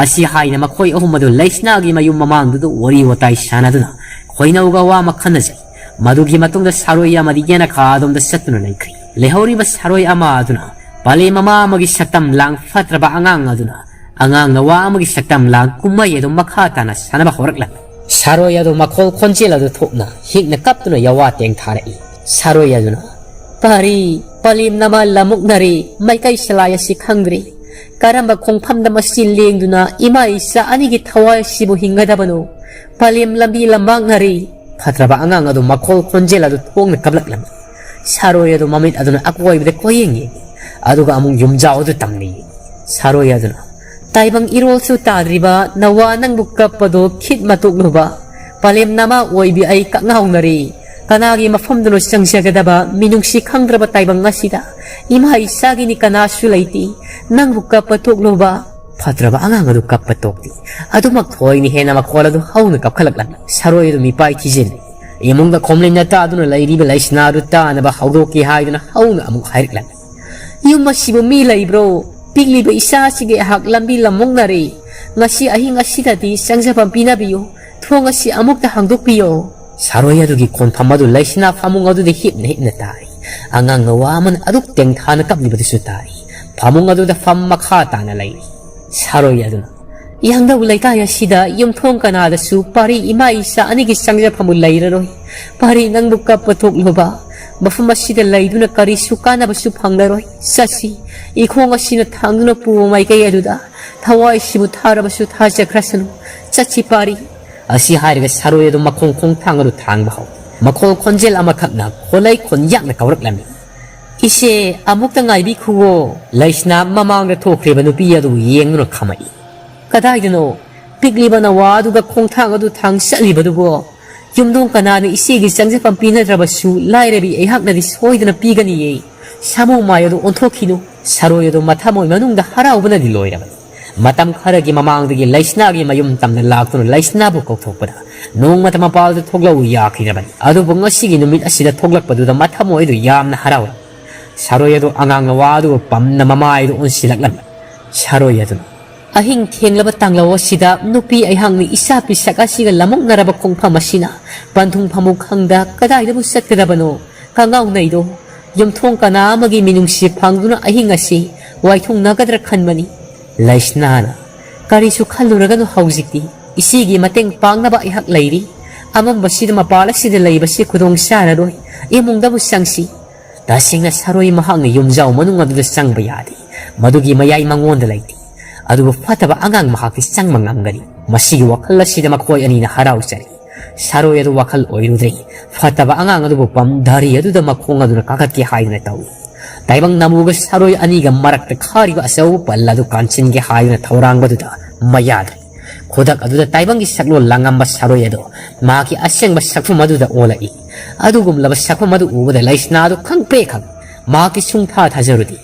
ꯑꯁꯤ ꯍꯥꯏꯅ ꯃꯈꯣꯏ ꯑꯍꯨꯝ ꯑꯗꯨ ꯂꯩꯁꯅꯥꯒꯤ ꯃꯌꯨꯝ ꯃꯃꯥꯡꯗꯨꯗ ꯋꯥꯔꯤ ꯋꯥꯇꯥꯏ ꯁꯥꯟꯅꯗꯨꯅ ꯈꯣꯏꯅꯧꯒ ꯋꯥ ꯑꯃ ꯈꯟꯅꯖꯩ꯫ ꯃꯗꯨꯒꯤ ꯃꯇꯨꯡꯗ ꯁꯥꯔꯣꯏ ꯑꯃꯗꯤ ꯌꯦꯅꯈꯥ ꯑꯗꯣꯝꯗ ꯆꯠꯇꯨꯅ ꯂꯩꯈ꯭ꯔꯤ꯫ ꯂꯩꯍꯧꯔꯤꯕ ꯁꯥꯔꯣꯏ ꯑꯃ ꯑꯗꯨꯅ ꯄꯂꯦꯝ ꯃꯃꯥ ꯑꯃꯒꯤ ꯁꯛꯇꯝ ꯂꯥꯡ ꯐꯠꯇ꯭ꯔꯕ ꯑꯉꯥꯡ ꯑꯗꯨꯅ ꯑꯉꯥꯡ ꯅꯋꯥ ꯑꯃꯒꯤ ꯁꯛꯇꯝ ꯂꯥꯡ ꯀꯨꯝꯍꯩ ꯑꯗꯨ ꯃꯈꯥ ꯇꯥꯅ ꯁꯥꯟꯅꯕ ꯍꯧꯔꯛꯂꯝꯃꯤ꯫ ꯁꯥꯔꯣꯏ ꯑꯗꯨ ꯃꯈꯣꯜ ꯈꯣꯟꯖꯦꯜ ꯑꯗꯨ ꯊꯣꯛꯅ ꯍꯤꯛꯅ ꯀꯞꯇꯨꯅ ꯌꯥꯋꯥ ꯇꯦꯡꯊꯥꯔꯛꯏ꯫ ꯁꯥꯔꯣꯏ ꯑꯗꯨꯅ, "ꯄꯥꯔꯤ, ꯄꯂꯦꯝ ꯅꯃ ꯂꯃꯨꯛꯅꯔꯤ, ꯃꯥꯏꯀꯩ ꯁꯂꯥꯏ ꯑꯁꯤ ꯈꯪꯗ꯭ꯔꯤ꯫ ꯀꯔꯝꯕ ꯈꯣꯡꯐꯝꯗ ꯃꯁꯤ ꯂꯦꯡꯗꯨꯅ ꯏꯃꯥ ꯏꯆꯥ ꯑꯅꯤꯒꯤ ꯊꯋꯥꯏ ꯑꯁꯤꯕꯨ ꯍꯤꯡꯒꯗꯕꯅꯣ? ꯄꯂꯦꯝ ꯂꯝꯕꯤ ꯂꯝꯃꯥꯡꯅꯔꯤ"꯫ ꯐꯠꯇ꯭ꯔꯕ ꯑꯉꯥꯡ ꯑꯗꯨ ꯃꯈꯣꯜ ꯈꯣꯟꯖꯦꯜ ꯑꯗꯨ ꯊꯣꯛꯅ ꯀꯞꯂꯛꯂꯝꯃꯤ꯫ ꯁꯥꯔꯣꯏ ꯑꯗꯨ ꯃꯃꯤꯠ ꯑꯗꯨꯅ ꯑꯀꯣꯏꯕꯗ ꯀꯣꯏꯌꯦꯡ ꯌꯦꯡꯏ, ꯑꯗꯨꯒ ꯑꯃꯨꯛ ꯌꯨꯝꯖꯥꯎ ꯑꯗꯨ ꯇꯝꯅ ꯌꯦꯡꯏ꯫ ꯁꯥꯔꯣꯏ ꯑꯗꯨꯅ, "ꯇꯥꯏꯕꯪ ꯏꯔꯣꯜꯁꯨ ꯇꯥꯗ꯭ꯔꯤꯕ ꯅꯋꯥ ꯅꯪꯕꯨ ꯀꯞꯄꯗꯣ ꯈꯤꯠ ꯃꯇꯣꯛꯂꯨꯕ꯫ ꯄꯂꯦꯝ ꯅꯃꯥ ꯑꯣꯏꯕꯤ ꯑꯩ ꯀꯛꯉꯥꯎꯅꯔꯤ꯫ ꯀꯅꯥꯒꯤ ꯃꯐꯝꯗꯅꯣ ꯆꯪꯖꯒꯗꯕ ꯃꯤꯅꯨꯡꯁꯤ ꯈꯪꯗ꯭ꯔꯕ ꯇꯥꯏꯕꯪ ꯑꯁꯤꯗ? ꯏꯃꯥ ꯏꯆꯥꯒꯤꯅꯤ ꯀꯅꯥꯁꯨ ꯂꯩꯇꯦ꯫ ꯅꯪꯕꯨ ꯀꯞꯄ ꯇꯣꯛꯂꯨꯕ"꯫ ꯐꯠꯇ꯭ꯔꯕ ꯑꯉꯥꯡ ꯑꯗꯨ ꯀꯞꯄ ꯇꯣꯛꯇꯦ꯫ ꯑꯗꯨꯃꯛ ꯊꯣꯏꯅ ꯍꯦꯟꯅ ꯃꯈꯣꯜ ꯑꯗꯨ ꯍꯧꯅ ꯀꯞꯈꯠꯂꯛꯂꯝꯃꯤ꯫ ꯁꯥꯔꯣꯏ ꯑꯗꯨ ꯃꯤꯄꯥꯏ ꯊꯤꯖꯤꯜꯂꯤ꯫ ꯏꯃꯨꯡꯗ ꯈꯣꯝꯂꯤꯟꯅ ꯇꯥꯗꯨꯅ ꯂꯩꯔꯤꯕ ꯂꯩꯁꯅꯥ ꯑꯗꯨ ꯇꯥꯅꯕ ꯍꯧꯗꯣꯛꯀꯦ ꯍꯥꯏꯗꯨꯅ ꯍꯧꯅ ꯑꯃꯨꯛ ꯍꯥꯏꯔꯛꯂꯝꯃꯤ꯫ "ꯌꯨꯝ ꯑꯁꯤꯕꯨ ꯃꯤ ꯂꯩꯕ꯭ꯔꯣ? ꯄꯤꯛꯂꯤꯕ ꯏꯆꯥ ꯑꯁꯤꯒꯤ ꯑꯩꯍꯥꯛ ꯂꯝꯕꯤ ꯂꯝꯃꯣꯛꯅꯔꯦ꯫ ꯉꯁꯤ ꯑꯍꯤꯡ ꯑꯁꯤꯗꯗꯤ ꯆꯪꯖꯐꯝ ꯄꯤꯅꯕꯤꯌꯨ꯫ ꯊꯣꯡ ꯑꯁꯤ ꯑꯃꯨꯛꯇ ꯍꯥꯡꯗꯣꯛꯄꯤꯌꯣ"꯫ ꯁꯥꯔꯣꯏ ꯑꯗꯨꯒꯤ ꯈꯣꯟꯐꯝ ꯑꯗꯨ ꯂꯩꯁꯅꯥ ꯐꯃꯨꯡ ꯑꯗꯨꯗ ꯍꯤꯞꯅ ꯍꯤꯞꯅ ꯇꯥꯔꯤ꯫ ꯑꯉꯥꯡ ꯅꯋꯥ ꯑꯃꯅ ꯑꯗꯨꯛ ꯇꯦꯡꯊꯥꯅ ꯀꯞꯂꯤꯕꯗꯨꯁꯨ ꯇꯥꯔꯤ꯫ ꯐꯃꯨꯡ ꯑꯗꯨꯗ ꯐꯝ ꯃꯈꯥ ꯇꯥꯅ ꯂꯩꯔꯤ꯫ ꯁꯥꯔꯣꯏ ꯑꯗꯨꯅ, "ꯌꯥꯡꯗꯧ ꯂꯩꯀꯥꯏ ꯑꯁꯤꯗ ꯌꯨꯝꯊꯣꯡ ꯀꯅꯥꯗꯁꯨ ꯄꯥꯔꯤ ꯏꯃꯥ ꯏꯆꯥ ꯑꯅꯤꯒꯤ ꯆꯪꯖꯐꯝꯕꯨ ꯂꯩꯔꯔꯣꯏ꯫ ꯄꯥꯔꯤ ꯅꯪꯕꯨ ꯀꯞꯄ ꯊꯣꯛꯂꯨꯕ꯫ ꯃꯐꯝ ꯑꯁꯤꯗ ꯂꯩꯗꯨꯅ ꯀꯔꯤꯁꯨ ꯀꯥꯟꯅꯕꯁꯨ ꯐꯪꯂꯔꯣꯏ꯫ ꯆꯠꯁꯤ, ꯏꯈꯣꯡ ꯑꯁꯤꯅ ꯊꯥꯡꯗꯨꯅ ꯄꯨꯕ ꯃꯥꯏꯀꯩ ꯑꯗꯨꯗ꯫ ꯊꯋꯥꯏꯁꯤꯕꯨ ꯊꯥꯔꯕꯁꯨ ꯊꯥꯖꯈ꯭ꯔꯁꯅꯨ꯫ ꯆꯠꯁꯤ ꯄꯥꯔꯤ"꯫ ꯑꯁꯤ ꯍꯥꯏꯔꯒ ꯁꯥꯔꯣꯏ ꯑꯗꯨ ꯃꯈꯣꯡ ꯈꯣꯡꯊꯥꯡ ꯑꯗꯨ ꯊꯥꯡꯕ ꯍꯧꯏ꯫ ꯃꯈꯣꯜ ꯈꯣꯟꯖꯦꯜ ꯑꯃꯈꯛꯅ ꯈꯣꯂꯩ ꯈꯣꯟꯌꯥꯛꯅ ꯀꯧꯔꯛꯂꯝꯃꯤ꯫ "ꯏꯆꯦ, ꯑꯃꯨꯛꯇ ꯉꯥꯏꯕꯤꯈꯨꯋꯣ"꯫ ꯂꯩꯁꯅꯥ ꯃꯃꯥꯡꯗ ꯊꯣꯛꯈ꯭ꯔꯤꯕ ꯅꯨꯄꯤ ꯑꯗꯨ ꯌꯦꯡꯗꯨꯅ ꯈꯝꯃꯛꯏ꯫ "ꯀꯗꯥꯏꯗꯅꯣ? ꯄꯤꯛꯂꯤꯕ ꯅꯋꯥ ꯑꯗꯨꯒ ꯈꯣꯡꯊꯥꯡ ꯑꯗꯨ ꯊꯥꯡ ꯆꯠꯂꯤꯕꯗꯨꯕꯣ? ꯌꯨꯝꯗꯣꯡ ꯀꯅꯥꯅ ꯏꯆꯦꯒꯤ ꯆꯪꯖꯐꯝ ꯄꯤꯅꯗ꯭ꯔꯕꯁꯨ ꯂꯥꯏꯔꯕꯤ ꯑꯩꯍꯥꯛꯅꯗꯤ ꯁꯣꯏꯗꯅ ꯄꯤꯒꯅꯤꯌꯦ"꯫ ꯁꯥꯃꯨ ꯃꯥꯏ ꯑꯗꯨ ꯑꯣꯟꯊꯣꯛꯈꯤꯅꯨ꯫ ꯁꯥꯔꯣꯏ ꯑꯗꯨ ꯃꯊꯃꯣꯏ ꯃꯅꯨꯡꯗ ꯍꯔꯥꯎꯕꯅꯗꯤ ꯂꯣꯏꯔꯕꯅꯤ꯫ ꯃꯇꯝ ꯈꯔꯒꯤ ꯃꯃꯥꯡꯗꯒꯤ ꯂꯩꯁꯅꯥꯒꯤ ꯃꯌꯨꯝ ꯇꯝꯅ ꯂꯥꯛꯇꯨꯅ ꯂꯩꯁꯅꯥꯕꯨ ꯀꯧꯊꯣꯛꯄꯗ, ꯅꯣꯡꯃꯇ ꯃꯄꯥꯜꯗ ꯊꯣꯛꯂꯛꯎ ꯌꯥꯈꯤꯗ꯭ꯔꯕꯅꯤ꯫ ꯑꯗꯨꯕꯨ ꯉꯁꯤꯒꯤ ꯅꯨꯃꯤꯠ ꯑꯁꯤꯗ ꯊꯣꯛꯂꯛꯄꯗꯨꯗ ꯃꯊꯃꯣꯏꯗꯨ ꯌꯥꯝꯅ ꯍꯔꯥꯎꯏ꯫ ꯁꯥꯔꯣꯏ ꯑꯗꯨ ꯑꯉꯥꯡꯅ ꯋꯥ ꯑꯗꯨꯕꯨ ꯄꯝꯅ ꯃꯃꯥꯏꯗꯨ ꯑꯣꯟꯁꯤꯜꯂꯛꯂꯝꯃꯤ꯫ ꯁꯥꯔꯣꯏ ꯑꯗꯨꯅ, "ꯑꯍꯤꯡ ꯊꯦꯡꯂꯕ ꯇꯥꯡꯂꯧ ꯑꯁꯤꯗ ꯅꯨꯄꯤ ꯑꯩꯍꯥꯛꯅ ꯏꯆꯥ ꯄꯤꯁꯛ ꯑꯁꯤꯒ ꯂꯥꯃꯣꯛꯅꯔꯕ ꯈꯣꯡꯐꯝ ꯑꯁꯤꯅ ꯄꯟꯊꯨꯡ ꯐꯝꯃꯨ ꯈꯪꯗ ꯀꯗꯥꯏꯗꯕꯨ ꯆꯠꯀꯗꯕꯅꯣ? ꯀꯉꯥꯎꯅꯩꯗꯣ ꯌꯨꯝꯊꯣꯡ ꯀꯅꯥ ꯑꯃꯒꯤ ꯃꯤꯅꯨꯡꯁꯤ ꯐꯪꯗꯨꯅ ꯑꯍꯤꯡ ꯑꯁꯤ ꯋꯥꯏꯊꯨꯡꯅꯒꯗ꯭ꯔꯥ ꯈꯟꯕꯅꯤ꯫" ꯂꯩꯁꯅꯥꯅ, "ꯀꯔꯤꯁꯨ ꯈꯜꯂꯨꯔꯒꯅꯨ, ꯍꯧꯖꯤꯛꯇꯤ ꯏꯆꯦꯒꯤ ꯃꯇꯦꯡ ꯄꯥꯡꯅꯕ ꯑꯩꯍꯥꯛ ꯂꯩꯔꯤ꯫ ꯑꯃꯝꯕꯁꯤꯗ ꯃꯄꯥꯜ ꯑꯁꯤꯗ ꯂꯩꯕꯁꯤ ꯈꯨꯗꯣꯡ ꯆꯥꯔꯔꯣꯏ꯫ ꯏꯃꯨꯡꯗꯕꯨ ꯆꯪꯁꯤ꯫" ꯇꯁꯦꯡꯅ ꯁꯥꯔꯣꯏ ꯃꯍꯥꯛꯅ ꯌꯨꯝꯖꯥꯎ ꯃꯅꯨꯡ ꯑꯗꯨꯗ ꯆꯪꯕ ꯌꯥꯗꯦ꯫ ꯃꯗꯨꯒꯤ ꯃꯌꯥꯏ ꯃꯉꯣꯟꯗ ꯂꯩꯇꯦ꯫ ꯑꯗꯨꯕꯨ ꯐꯠꯇꯕ ꯑꯉꯥꯡ ꯃꯍꯥꯛꯇꯤ ꯆꯪꯕ ꯉꯝꯒꯅꯤ꯫ ꯃꯁꯤꯒꯤ ꯋꯥꯈꯜ ꯑꯁꯤꯗ ꯃꯈꯣꯏ ꯑꯅꯤꯅ ꯍꯔꯥꯎꯖꯔꯤ꯫ ꯁꯥꯔꯣꯏ ꯑꯗꯨ ꯋꯥꯈꯜ ꯑꯣꯏꯔꯨꯗ꯭ꯔꯦ꯫ ꯐꯠꯇꯕ ꯑꯉꯥꯡ ꯑꯗꯨꯕꯨ ꯄꯝ ꯙꯔꯤ ꯑꯗꯨꯗ ꯃꯈꯣꯡ ꯑꯗꯨꯅ ꯀꯥꯈꯠꯀꯦ ꯍꯥꯏꯗꯨꯅ ꯇꯧꯏ꯫ ꯇꯥꯏꯕꯪ ꯅꯥꯃꯨꯒ ꯁꯥꯔꯣꯏ ꯑꯅꯤꯒ ꯃꯔꯛꯇ ꯈꯥꯔꯤꯕ ꯑꯆꯧꯕ ꯄꯜ ꯑꯗꯨ ꯀꯥꯟꯁꯤꯟꯒꯦ ꯍꯥꯏꯗꯨꯅ ꯊꯧꯔꯥꯡꯕꯗꯨꯗ ꯃꯌꯥꯗ ꯈꯨꯗꯛ ꯑꯗꯨꯗ ꯇꯥꯏꯕꯪꯒꯤ ꯁꯛꯂꯣꯟ ꯂꯥꯡꯉꯝꯕ ꯁꯥꯔꯣꯏ ꯑꯗꯨ ꯃꯍꯥꯛꯀꯤ ꯑꯁꯦꯡꯕ ꯁꯛꯐꯝ ꯑꯗꯨꯗ ꯑꯣꯜꯂꯛꯏ꯫ ꯑꯗꯨꯒꯨꯝꯂꯕ ꯁꯛꯐꯝ ꯑꯗꯨ ꯎꯕꯗ ꯂꯩꯁꯅꯥ ꯑꯗꯨ ꯈꯪꯄ꯭ꯔꯦꯛ ꯈꯪꯏ꯫ ꯃꯍꯥꯛꯀꯤ ꯁꯨꯡꯊꯥ ꯊꯥꯖꯔꯨꯗꯦ꯫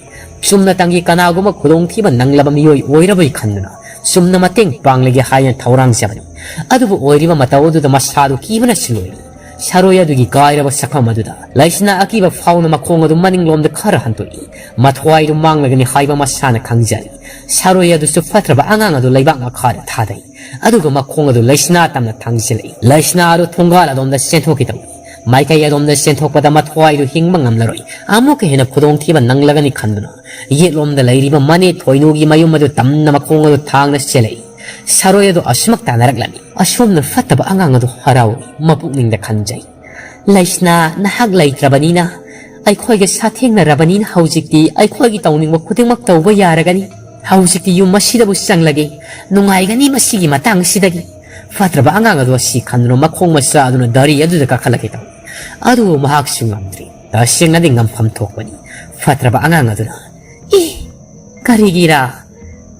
ꯆꯨꯝꯅꯇꯪꯒꯤ ꯀꯅꯥꯒꯨꯝꯕ ꯈꯨꯗꯣꯡꯊꯤꯕ ꯅꯪꯂꯕ ꯃꯤꯑꯣꯏ ꯑꯣꯏꯔꯕꯣꯏ ꯈꯟꯗꯨꯅ ꯆꯨꯝꯅ ꯃꯇꯦꯡ ꯄꯥꯡꯂꯒꯦ ꯍꯥꯏꯅ ꯊꯧꯔꯥꯡꯖꯕꯅꯤ꯫ ꯑꯗꯨꯕꯨ ꯑꯣꯏꯔꯤꯕ ꯃꯇꯧ ꯑꯗꯨꯗ ꯃꯁꯥꯗꯨ ꯀꯤꯕꯅꯁꯨ ꯂꯣꯏꯔꯦ꯫ ꯁꯥꯔꯣꯏ ꯑꯗꯨꯒꯤ ꯀꯥꯏꯔꯕ ꯁꯛꯐꯝ ꯑꯗꯨꯗ ꯂꯩꯁꯅꯥ ꯑꯀꯤꯕ ꯐꯥꯎꯅ ꯃꯈꯣꯡ ꯑꯗꯨ ꯃꯅꯤꯡꯂꯣꯝꯗ ꯈꯔ ꯍꯟꯗꯣꯛꯏ꯫ ꯃꯊ꯭ꯋꯥꯏꯗꯨ ꯃꯥꯡꯂꯒꯅꯤ ꯍꯥꯏꯕ ꯃꯁꯥꯅ ꯈꯪꯖꯔꯤ꯫ ꯁꯥꯔꯣꯏ ꯑꯗꯨꯁꯨ ꯐꯠꯇ꯭ꯔꯕ ꯑꯉꯥꯡ ꯑꯗꯨ ꯂꯩꯕꯥꯛ ꯃꯈꯥꯗ ꯊꯥꯗꯩ꯫ ꯑꯗꯨꯒ ꯃꯈꯣꯡ ꯑꯗꯨ ꯂꯩꯁꯅꯥ ꯇꯝꯅ ꯊꯥꯡꯖꯤꯜꯂꯛꯏ꯫ ꯂꯩꯁꯅꯥ ꯑꯗꯨ ꯊꯣꯡꯒꯥꯜ ꯑꯗꯣꯝꯗ ꯆꯦꯟꯊꯣꯛꯈꯤꯗꯧꯏ꯫ ꯃꯥꯏꯀꯩ ꯑꯗꯣꯝꯗ ꯆꯦꯟꯊꯣꯛꯄꯗ ꯃꯊ꯭ꯋꯥꯏꯗꯨ ꯍꯤꯡꯕ ꯉꯝꯂꯔꯣꯏ꯫ ꯑꯃꯨꯛꯀ ꯍꯦꯟꯅ ꯈꯨꯗꯣꯡꯊꯤꯕ ꯅꯪꯂꯒꯅꯤ ꯈꯟꯗꯨꯅ ꯌꯦꯠꯂꯣꯝꯗ ꯂꯩꯔꯤꯕ ꯃꯅꯦ ꯊꯣꯏꯅꯨꯒꯤ ꯃꯌꯨꯝ ꯑꯗꯨ ꯇꯝꯅ ꯃꯈꯣꯡ ꯑꯗꯨ ꯊꯥꯡꯅ ꯆꯦꯜꯂꯛꯏ꯫ ꯁꯥꯔꯣꯏ ꯑꯗꯨ ꯑꯁꯨꯃꯛ ꯇꯥꯟꯅꯔꯛꯂꯝꯃꯤ꯫ ꯑꯁꯣꯝꯅ ꯐꯠꯇꯕ ꯑꯉꯥꯡ ꯑꯗꯨ ꯍꯔꯥꯎꯏ꯫ ꯃꯄꯨꯛꯅꯤꯡꯗ ꯈꯟꯖꯩ, "ꯂꯩꯁꯅꯥ, ꯅꯍꯥꯛ ꯂꯩꯇ꯭ꯔꯕꯅꯤꯅ, ꯑꯩꯈꯣꯏꯒ ꯁꯥꯊꯦꯡꯅꯔꯕꯅꯤꯅ ꯍꯧꯖꯤꯛꯇꯤ ꯑꯩꯈꯣꯏꯒꯤ ꯇꯧꯅꯤꯡꯕ ꯈꯨꯗꯤꯡꯃꯛ ꯇꯧꯕ ꯌꯥꯔꯒꯅꯤ꯫ ꯍꯧꯖꯤꯛꯇꯤ ꯌꯨꯝ ꯑꯁꯤꯗꯕꯨ ꯆꯪꯂꯒꯦ꯫ ꯅꯨꯡꯉꯥꯏꯒꯅꯤ ꯃꯁꯤꯒꯤ ꯃꯇꯥꯡ ꯑꯁꯤꯗꯒꯤ꯫" ꯐꯠꯇ꯭ꯔꯕ ꯑꯉꯥꯡ ꯑꯗꯨ ꯑꯁꯤ ꯈꯟꯗꯨꯅ ꯃꯈꯣꯡ ꯃꯆꯥ ꯑꯗꯨꯅ ꯗꯥꯔꯤ ꯑꯗꯨꯗ ꯀꯥꯈꯠꯂꯛꯀꯦ ꯇꯧꯏ꯫ ꯑꯗꯨꯕꯨ ꯃꯍꯥꯛꯁꯨ ꯉꯝꯗ꯭ꯔꯤ꯫ ꯇꯁꯦꯡꯅꯗꯤ ꯉꯝꯐꯝ ꯊꯣꯛꯄꯅꯤ꯫ ꯐꯠꯇ꯭ꯔꯕ ꯑꯉꯥꯡ ꯑꯗꯨꯅ, "ꯏ, ꯀꯔꯤꯒꯤꯔꯥ?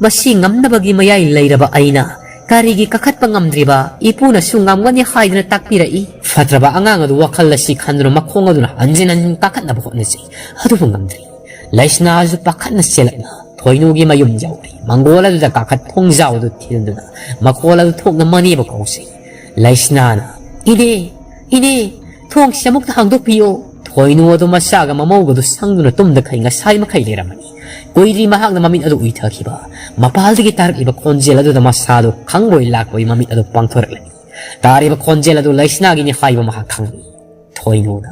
ꯃꯁꯤ ꯉꯝꯅꯕꯒꯤ ꯃꯌꯥꯏ ꯂꯩꯔꯕ ꯑꯩꯅ ꯀꯔꯤꯒꯤ ꯀꯥꯈꯠꯄ ꯉꯝꯗ꯭ꯔꯤꯕ? ꯏꯄꯨꯅꯁꯨ ꯉꯝꯒꯅꯤ ꯍꯥꯏꯗꯨꯅ ꯇꯥꯛꯄꯤꯔꯛꯏ꯫" ꯐꯠꯇ꯭ꯔꯕ ꯑꯉꯥꯡ ꯑꯗꯨ ꯋꯥꯈꯜ ꯑꯁꯤ ꯈꯟꯗꯨꯅ ꯃꯈꯣꯡ ꯑꯗꯨꯅ ꯍꯟꯖꯤꯟ ꯍꯟꯖꯤꯟ ꯀꯥꯈꯠꯅꯕ ꯍꯣꯠꯅꯖꯩ꯫ ꯑꯗꯨꯕꯨ ꯉꯝꯗ꯭ꯔꯤ꯫ ꯂꯩꯁꯅꯥꯁꯨ ꯄꯥꯈꯠꯅ ꯆꯦꯜꯂꯛꯅ ꯊꯣꯏꯅꯨꯒꯤ ꯃꯌꯨꯝ ꯌꯧꯔꯦ꯫ ꯃꯪꯒꯣꯜ ꯑꯗꯨꯗ ꯀꯥꯈꯠ ꯊꯣꯡꯖꯥꯎ ꯑꯗꯨ ꯊꯤꯟꯗꯨꯅ ꯃꯈꯣꯜ ꯑꯗꯨ ꯊꯣꯛꯅ ꯃꯅꯦꯕꯨ ꯀꯧꯖꯩ꯫ ꯂꯩꯁꯅꯥꯅ, "ꯏꯅꯦ, ꯏꯅꯦ, ꯊꯣꯡꯁꯤ ꯑꯃꯨꯛꯇ ꯍꯥꯡꯗꯣꯛꯄꯤꯌꯣ"꯫ ꯊꯣꯏꯅꯨ ꯑꯗꯨ ꯃꯆꯥꯒ ꯃꯃꯧꯒꯗꯨ ꯁꯪꯗꯨꯅ ꯇꯨꯝꯗꯈꯩ ꯉꯁꯥꯏ ꯃꯈꯩ ꯂꯩꯔꯝꯃꯅꯤ꯫ ꯀꯨꯏꯗ꯭ꯔꯤ ꯃꯍꯥꯛꯅ ꯃꯃꯤꯠ ꯑꯗꯨ ꯎꯏꯊꯈꯤꯕ꯫ ꯃꯄꯥꯜꯗꯒꯤ ꯇꯥꯔꯛꯂꯤꯕ ꯈꯣꯟꯖꯦꯜ ꯑꯗꯨꯗ ꯃꯁꯥꯗꯨ ꯈꯪꯕꯣꯏ ꯂꯥꯛꯄꯣꯏ ꯃꯃꯤꯠ ꯑꯗꯨ ꯄꯥꯡꯊꯣꯔꯛꯂꯝꯃꯤ꯫ ꯇꯥꯔꯤꯕ ꯈꯣꯟꯖꯦꯜ ꯑꯗꯨ ꯂꯩꯁꯅꯥꯒꯤꯅꯤ ꯍꯥꯏꯕ ꯃꯍꯥꯛ ꯈꯪꯏ꯫ ꯊꯣꯏꯅꯨꯅ,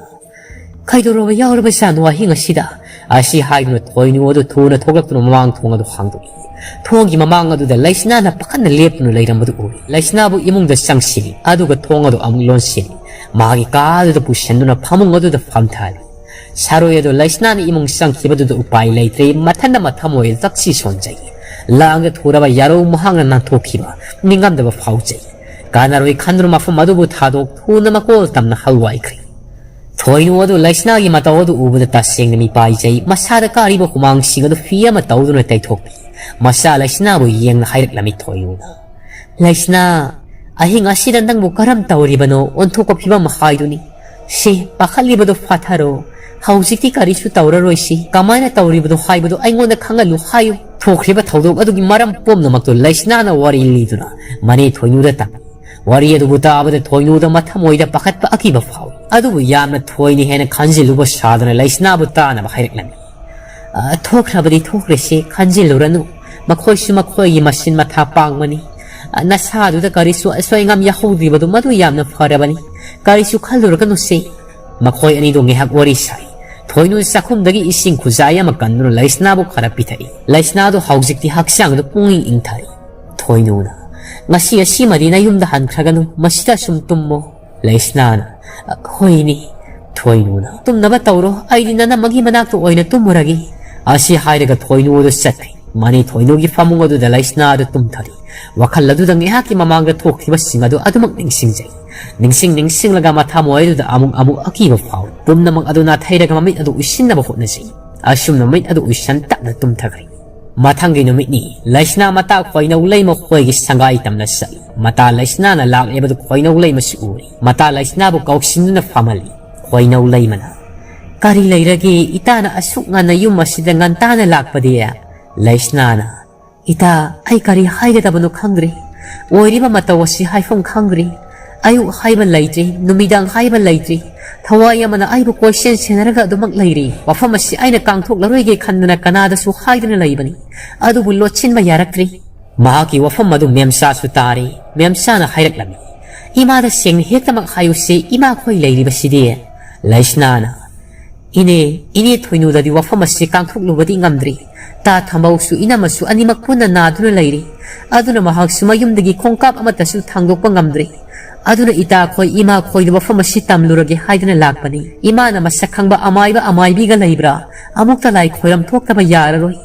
"ꯀꯩꯗꯧꯔꯕ ꯌꯥꯎꯔꯕꯖꯥꯠꯅꯣ ꯑꯍꯤꯡ ꯑꯁꯤꯗ?" ꯑꯁꯤ ꯍꯥꯏꯗꯨꯅ ꯊꯣꯏꯅꯨ ꯑꯗꯨ ꯊꯨꯅ ꯊꯣꯛꯂꯛꯇꯨꯅ ꯃꯃꯥꯡ ꯊꯣꯡ ꯑꯗꯨ ꯍꯥꯡꯗꯣꯛꯏ꯫ ꯊꯣꯡꯒꯤ ꯃꯃꯥꯡ ꯑꯗꯨꯗ ꯂꯩꯁꯅꯥꯅ ꯄꯥꯈꯠꯅ ꯂꯦꯞꯇꯨꯅ ꯂꯩꯔꯝꯕꯗꯨ ꯎꯔꯦ꯫ ꯂꯩꯁꯅꯥꯕꯨ ꯏꯃꯨꯡꯗ ꯆꯪꯁꯤꯜꯂꯤ, ꯑꯗꯨꯒ ꯊꯣꯡ ꯑꯗꯨ ꯑꯃꯨꯛ ꯂꯣꯟꯁꯤꯜꯂꯤ꯫ ꯃꯍꯥꯛꯀꯤ ꯀꯥ ꯑꯗꯨꯗ ꯄꯨꯁꯤꯟꯗꯨꯅ ꯐꯃꯨꯡ ꯑꯗꯨꯗ ꯐꯝꯊꯍꯜꯂꯤ꯫ ꯁꯥꯔꯣꯏ ꯑꯗꯨ ꯂꯩꯁꯅꯥꯅ ꯏꯃꯨꯡ ꯆꯪꯈꯤꯕꯗꯨꯗ ꯎꯄꯥꯏ ꯂꯩꯇ꯭ꯔꯦ, ꯃꯊꯟꯗ ꯃꯊꯃꯣꯏ ꯆꯛꯁꯤ ꯁꯣꯟꯖꯩ꯫ ꯂꯥꯡꯗ ꯊꯨꯔꯕ ꯌꯥꯔꯧ ꯃꯍꯥꯛꯅ ꯅꯥꯟꯊꯣꯛꯈꯤꯕ ꯅꯤꯡꯉꯝꯗꯕ ꯐꯥꯎꯖꯩ꯫ ꯀꯥꯟꯅꯔꯣꯏ ꯈꯟꯗꯨꯅ ꯃꯐꯝ ꯑꯗꯨꯕꯨ ꯊꯥꯗꯣꯛ ꯊꯨꯅ ꯃꯀꯣꯜ ꯇꯝꯅ ꯍꯜꯋꯥꯏꯈ꯭ꯔꯦ꯫ ꯊꯣꯏꯅꯨ ꯑꯗꯨ ꯂꯩꯁꯅꯥꯒꯤ ꯃꯇꯧ ꯑꯗꯨ ꯎꯕꯗ ꯇꯁꯦꯡꯅ ꯃꯤꯄꯥꯏꯖꯩ꯫ ꯃꯁꯥꯗ ꯀꯥꯔꯤꯕ ꯍꯨꯃꯥꯡꯁꯤꯡ ꯑꯗꯨ ꯐꯤ ꯑꯃ ꯇꯧꯗꯨꯅ ꯇꯩꯊꯣꯛꯄꯤ꯫ ꯃꯆꯥ ꯂꯩꯁꯅꯥꯕꯨ ꯌꯦꯡꯅ ꯍꯥꯏꯔꯛꯂꯝꯃꯤ ꯊꯣꯏꯅꯨꯅ, "ꯂꯩꯁꯅꯥ, ꯑꯍꯤꯡ ꯑꯁꯤꯗ ꯅꯪꯕꯨ ꯀꯔꯝ ꯇꯧꯔꯤꯕꯅꯣ? ꯑꯣꯟꯊꯣꯛꯄ ꯐꯤꯕꯝ ꯍꯥꯏꯗꯨꯅꯤ꯫ ꯁꯤ ꯄꯥꯈꯠꯂꯤꯕꯗꯨ ꯐꯥꯊꯔꯣ꯫ ꯍꯧꯖꯤꯛꯇꯤ ꯀꯔꯤꯁꯨ ꯇꯧꯔꯔꯣꯏꯁꯤ꯫ ꯀꯃꯥꯏꯅ ꯇꯧꯔꯤꯕꯅꯣ ꯍꯥꯏꯕꯗꯨ ꯑꯩꯉꯣꯟꯗ ꯈꯪꯍꯜꯂꯨ ꯍꯥꯏꯌꯨ"꯫ ꯊꯣꯛꯈ꯭ꯔꯤꯕ ꯊꯧꯗꯣꯛ ꯑꯗꯨꯒꯤ ꯃꯔꯝ ꯄꯨꯝꯅꯃꯛꯇꯨ ꯂꯩꯁꯅꯥꯅ ꯋꯥꯔꯤ ꯂꯤꯗꯨꯅ ꯃꯅꯦ ꯊꯣꯏꯅꯨꯗ ꯇꯝꯃꯤ꯫ ꯋꯥꯔꯤ ꯑꯗꯨꯕꯨ ꯇꯥꯕꯗ ꯊꯣꯏꯅꯨꯗ ꯃꯊꯃꯣꯏꯗ ꯄꯥꯈꯠꯄ ꯑꯀꯤꯕ ꯐꯥꯎꯏ꯫ ꯑꯗꯨꯕꯨ ꯌꯥꯝꯅ ꯊꯣꯏꯅ ꯍꯦꯟꯅ ꯈꯟꯖꯤꯜꯂꯨꯕ ꯁꯥꯗꯨꯅ ꯂꯩꯁꯅꯥꯕꯨ ꯇꯥꯅꯕ ꯍꯥꯏꯔꯛꯂꯝꯃꯤ꯫ "ꯑ, ꯊꯣꯛꯈ꯭ꯔꯕꯗꯤ ꯊꯣꯛꯈ꯭ꯔꯦꯁꯤ, ꯈꯟꯖꯤꯜꯂꯨꯔꯅꯨ꯫ ꯃꯈꯣꯏꯁꯨ ꯃꯈꯣꯏꯒꯤ ꯃꯆꯤꯟ ꯃꯊꯥ ꯄꯥꯡꯕꯅꯤ꯫ ꯑ, ꯅꯁꯥꯗꯨꯗ ꯀꯔꯤꯁꯨ ꯑꯁꯣꯏ ꯑꯉꯥꯝ ꯌꯥꯍꯧꯗ꯭ꯔꯤꯕꯗꯨ ꯃꯗꯨ ꯌꯥꯝꯅ ꯐꯔꯕꯅꯤ꯫ ꯀꯔꯤꯁꯨ ꯈꯜꯂꯨꯔꯒꯅꯨꯁꯤ"꯫ ꯃꯈꯣꯏ ꯑꯅꯤꯗꯨ ꯉꯥꯏꯍꯥꯛ ꯋꯥꯔꯤ ꯁꯥꯏ꯫ ꯊꯣꯏꯅꯨ ꯆꯥꯛꯈꯨꯝꯗꯒꯤ ꯏꯁꯤꯡ ꯈꯨꯖꯥꯏ ꯑꯃ ꯀꯟꯗꯨꯅ ꯂꯩꯁꯅꯥꯕꯨ ꯈꯔ ꯄꯤꯊꯛꯏ꯫ ꯂꯩꯁꯅꯥꯗꯨ ꯍꯧꯖꯤꯛꯇꯤ ꯍꯛꯆꯥꯡꯗꯨ ꯄꯨꯡꯏꯪ ꯏꯪꯊꯔꯦ꯫ ꯊꯣꯏꯅꯨꯅ, "ꯉꯁꯤ ꯑꯁꯤꯃꯗꯤ ꯅꯌꯨꯝꯗ ꯍꯟꯈ꯭ꯔꯒꯅꯨ, ꯃꯁꯤꯗ ꯁꯨꯝ ꯇꯨꯝꯃꯣ"꯫ ꯂꯩꯁꯅꯥꯅ, "ꯍꯣꯏꯅꯦ"꯫ ꯊꯣꯏꯅꯨꯅ, "ꯇꯨꯝꯅꯕ ꯇꯧꯔꯣ, ꯑꯩꯗꯤ ꯅꯅꯝꯃꯒꯤ ꯃꯅꯥꯛꯇ ꯑꯣꯏꯅ ꯇꯨꯝꯃꯨꯔꯒꯦ"꯫ ꯑꯁꯤ ꯍꯥꯏꯔꯒ ꯊꯣꯏꯅꯨ ꯑꯗꯨ ꯆꯠꯈ꯭ꯔꯦ꯫ ꯃꯅꯤ ꯊꯣꯏꯅꯨꯒꯤ ꯐꯃꯨꯡ ꯑꯗꯨꯗ ꯂꯩꯁꯅꯥ ꯑꯗꯨ ꯇꯨꯝꯊꯔꯤ꯫ ꯋꯥꯈꯜ ꯑꯗꯨꯗ ꯉꯥꯏꯍꯥꯛꯀꯤ ꯃꯃꯥꯡꯗ ꯊꯣꯛꯈꯤꯕꯁꯤꯡ ꯑꯗꯨ ꯑꯗꯨꯃꯛ ꯅꯤꯡꯁꯤꯡꯖꯩ꯫ ꯅꯤꯡꯁꯤꯡ ꯅꯤꯡꯁꯤꯡꯂꯒ ꯃꯊꯃꯣꯏ ꯑꯗꯨꯗ ꯑꯃꯨꯛ ꯑꯃꯨꯛ ꯑꯀꯤꯕ ꯐꯥꯎꯏ꯫ ꯄꯨꯝꯅꯃꯛ ꯑꯗꯨ ꯅꯥꯊꯩꯔꯒ ꯃꯃꯤꯠ ꯑꯗꯨ ꯎꯏꯁꯤꯟꯅꯕ ꯍꯣꯠꯅꯖꯩ꯫ ꯑꯁꯨꯝꯅ ꯃꯃꯤꯠ ꯑꯗꯨ ꯎꯏꯁꯟ ꯇꯞꯅ ꯇꯨꯝꯊꯈ꯭ꯔꯦ꯫ ꯃꯊꯪꯒꯤ ꯅꯨꯃꯤꯠꯅꯤ꯫ ꯂꯩꯁꯅꯥ ꯃꯇꯥ ꯈꯣꯏꯅꯧ ꯂꯩꯃ ꯈꯣꯏꯒꯤ ꯁꯪꯒꯥꯏ ꯇꯝꯅ ꯆꯠꯂꯤ꯫ ꯃꯇꯥ ꯂꯩꯁꯅꯥꯅ ꯂꯥꯛꯂꯤꯕꯗꯨ ꯈꯣꯏꯅꯧ ꯂꯩꯃꯁꯨ ꯎꯔꯤ꯫ ꯃꯇꯥ ꯂꯩꯁꯅꯥꯕꯨ ꯀꯧꯁꯤꯟꯗꯨꯅ ꯐꯝꯍꯜꯂꯤ꯫ ꯈꯣꯏꯅꯧ ꯂꯩꯃꯅ, "ꯀꯔꯤ ꯂꯩꯔꯒꯦ? ꯏꯇꯥꯅ ꯑꯁꯨꯛ ꯉꯟꯅ ꯌꯨꯝ ꯑꯁꯤꯗ ꯉꯟꯇꯥꯅ ꯂꯥꯛꯄꯗꯤ?" ꯂꯩꯁꯅꯥꯅ, "ꯏꯇꯥ, ꯑꯩ ꯀꯔꯤ ꯍꯥꯏꯒꯗꯕꯅꯣ ꯈꯪꯗ꯭ꯔꯦ꯫ ꯑꯣꯏꯔꯤꯕ ꯃꯇꯧ ꯑꯁꯤ ꯍꯥꯏꯐꯝ ꯈꯪꯗ꯭ꯔꯦ꯫ ꯑꯌꯨꯛ ꯍꯥꯏꯕ ꯂꯩꯇ꯭ꯔꯤ, ꯅꯨꯃꯤꯗꯥꯡ ꯍꯥꯏꯕ ꯂꯩꯇ꯭ꯔꯤ꯫ ꯊꯋꯥꯏ ꯑꯃꯅ ꯑꯩꯕꯨ ꯀꯣꯏꯁꯦꯟ ꯁꯦꯟꯅꯔꯒ ꯑꯗꯨꯃꯛ ꯂꯩꯔꯤ꯫ ꯋꯥꯐꯝ ꯑꯁꯤ ꯑꯩꯅ ꯀꯥꯡꯊꯣꯛꯂꯔꯣꯏꯒꯦ ꯈꯟꯗꯅ ꯀꯅꯥꯗꯁꯨ ꯍꯥꯏꯗꯨꯅ ꯂꯩꯕꯅꯤ꯫ ꯑꯗꯨꯕꯨ ꯂꯣꯠꯁꯤꯟꯕ ꯌꯥꯔꯛꯇ꯭ꯔꯤ꯫" ꯃꯍꯥꯛꯀꯤ ꯋꯥꯐꯝ ꯑꯗꯨ ꯃꯦꯝꯆꯥꯁꯨ ꯇꯥꯔꯦ꯫ ꯃꯦꯝꯆꯥꯅ ꯍꯥꯏꯔꯛꯂꯝꯃꯤ, "ꯏꯃꯥꯗ ꯁꯦꯡꯅ ꯍꯦꯛꯇꯃꯛ ꯍꯥꯏꯌꯨꯁꯦ, ꯏꯃꯥꯈꯣꯏ ꯂꯩꯔꯤꯕꯁꯤꯗꯤ꯫" ꯂꯩꯁꯅꯥꯅ, "ꯏꯅꯦ, ꯏꯅꯦ ꯊꯣꯏꯅꯨꯗꯗꯤ ꯋꯥꯐꯝ ꯑꯁꯤ ꯀꯥꯡꯊꯣꯛꯂꯨꯕꯗꯤ ꯉꯝꯗ꯭ꯔꯤ꯫ ꯇꯥ ꯊꯝꯕꯧꯁꯨ ꯏꯅꯝꯃꯁꯨ ꯑꯅꯤꯃꯛ ꯄꯨꯟꯅ ꯅꯥꯗꯨꯅ ꯂꯩꯔꯤ꯫ ꯑꯗꯨꯅ ꯃꯍꯥꯛꯁꯨ ꯃꯌꯨꯝꯗꯒꯤ ꯈꯣꯡꯀꯥꯞ ꯑꯃꯠꯇꯁꯨ ꯊꯥꯡꯗꯣꯛꯄ ꯉꯝꯗ꯭ꯔꯤ꯫ ꯑꯗꯨꯅ ꯏꯇꯥꯈꯣꯏ ꯏꯃꯥꯈꯣꯏꯗ ꯋꯥꯐꯝ ꯑꯁꯤ ꯇꯝꯂꯨꯔꯒꯦ ꯍꯥꯏꯗꯨꯅ ꯂꯥꯛꯄꯅꯤ꯫ ꯏꯃꯥꯅ ꯃꯁꯛ ꯈꯪꯕ ꯑꯃꯥꯏꯕ ꯑꯃꯥꯏꯕꯤꯒ ꯂꯩꯕ꯭ꯔꯥ? ꯑꯃꯨꯛꯇ ꯂꯥꯏ ꯈꯣꯏꯔꯝ ꯊꯣꯛꯇꯕ ꯌꯥꯔꯔꯣꯏ꯫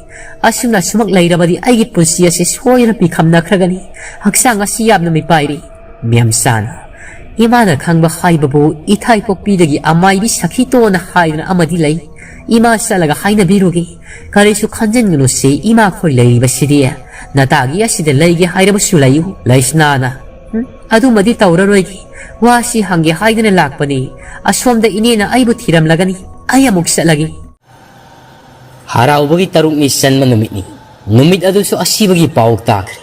ꯑꯁꯨꯝꯅ ꯑꯁꯨꯃꯛ ꯂꯩꯔꯕꯗꯤ ꯑꯩꯒꯤ ꯄꯨꯟꯁꯤ ꯑꯁꯤ ꯁꯣꯏꯗꯅ ꯄꯤꯈꯝꯅꯈ꯭ꯔꯒꯅꯤ꯫ ꯍꯛꯆꯥꯡ ꯑꯁꯤ ꯌꯥꯝꯅ ꯃꯤꯄꯥꯏꯔꯤ꯫" ꯃꯦꯝꯆꯥꯅ, "ꯏꯃꯥꯅ ꯈꯪꯕ ꯍꯥꯏꯕꯕꯨ ꯏꯊꯥꯏ ꯄꯣꯛꯄꯤꯗꯒꯤ ꯑꯃꯥꯏꯕꯤ ꯁꯈꯤꯇꯣꯅ ꯍꯥꯏꯗꯅ ꯑꯃꯗꯤ ꯂꯩ꯫ ꯏꯃꯥ ꯆꯠꯂꯒ ꯍꯥꯏꯅꯕꯤꯔꯨꯒꯦ꯫ ꯀꯔꯤꯁꯨ ꯈꯟꯖꯤꯟꯒꯅꯨꯁꯦ, ꯏꯃꯥꯈꯣꯏ ꯂꯩꯔꯤꯕꯁꯤꯗꯤ꯫ ꯅꯇꯥꯒꯤ ꯑꯁꯤꯗ ꯂꯩꯒꯦ ꯍꯥꯏꯔꯕꯁꯨ ꯂꯩꯌꯨ꯫" ꯂꯩꯁꯅꯥꯅ, "ꯎꯝ, ꯑꯗꯨꯃꯗꯤ ꯇꯧꯔꯔꯣꯏꯒꯦ꯫ ꯋꯥꯁꯤ ꯍꯪꯒꯦ ꯍꯥꯏꯗꯨꯅ ꯂꯥꯛꯄꯅꯤ꯫ ꯑꯁꯣꯝꯗ ꯏꯅꯦꯅ ꯑꯩꯕꯨ ꯊꯤꯔꯝꯂꯒꯅꯤ꯫ ꯑꯩ ꯑꯃꯨꯛ ꯆꯠꯂꯒꯦ꯫" ꯍꯔꯥꯎꯕꯒꯤ ꯇꯔꯨꯛꯅꯤ ꯆꯟꯕ ꯅꯨꯃꯤꯠꯅꯤ꯫ ꯅꯨꯃꯤꯠ ꯑꯗꯨꯁꯨ ꯑꯁꯤꯕꯒꯤ ꯄꯥꯎ ꯇꯥꯈ꯭ꯔꯦ꯫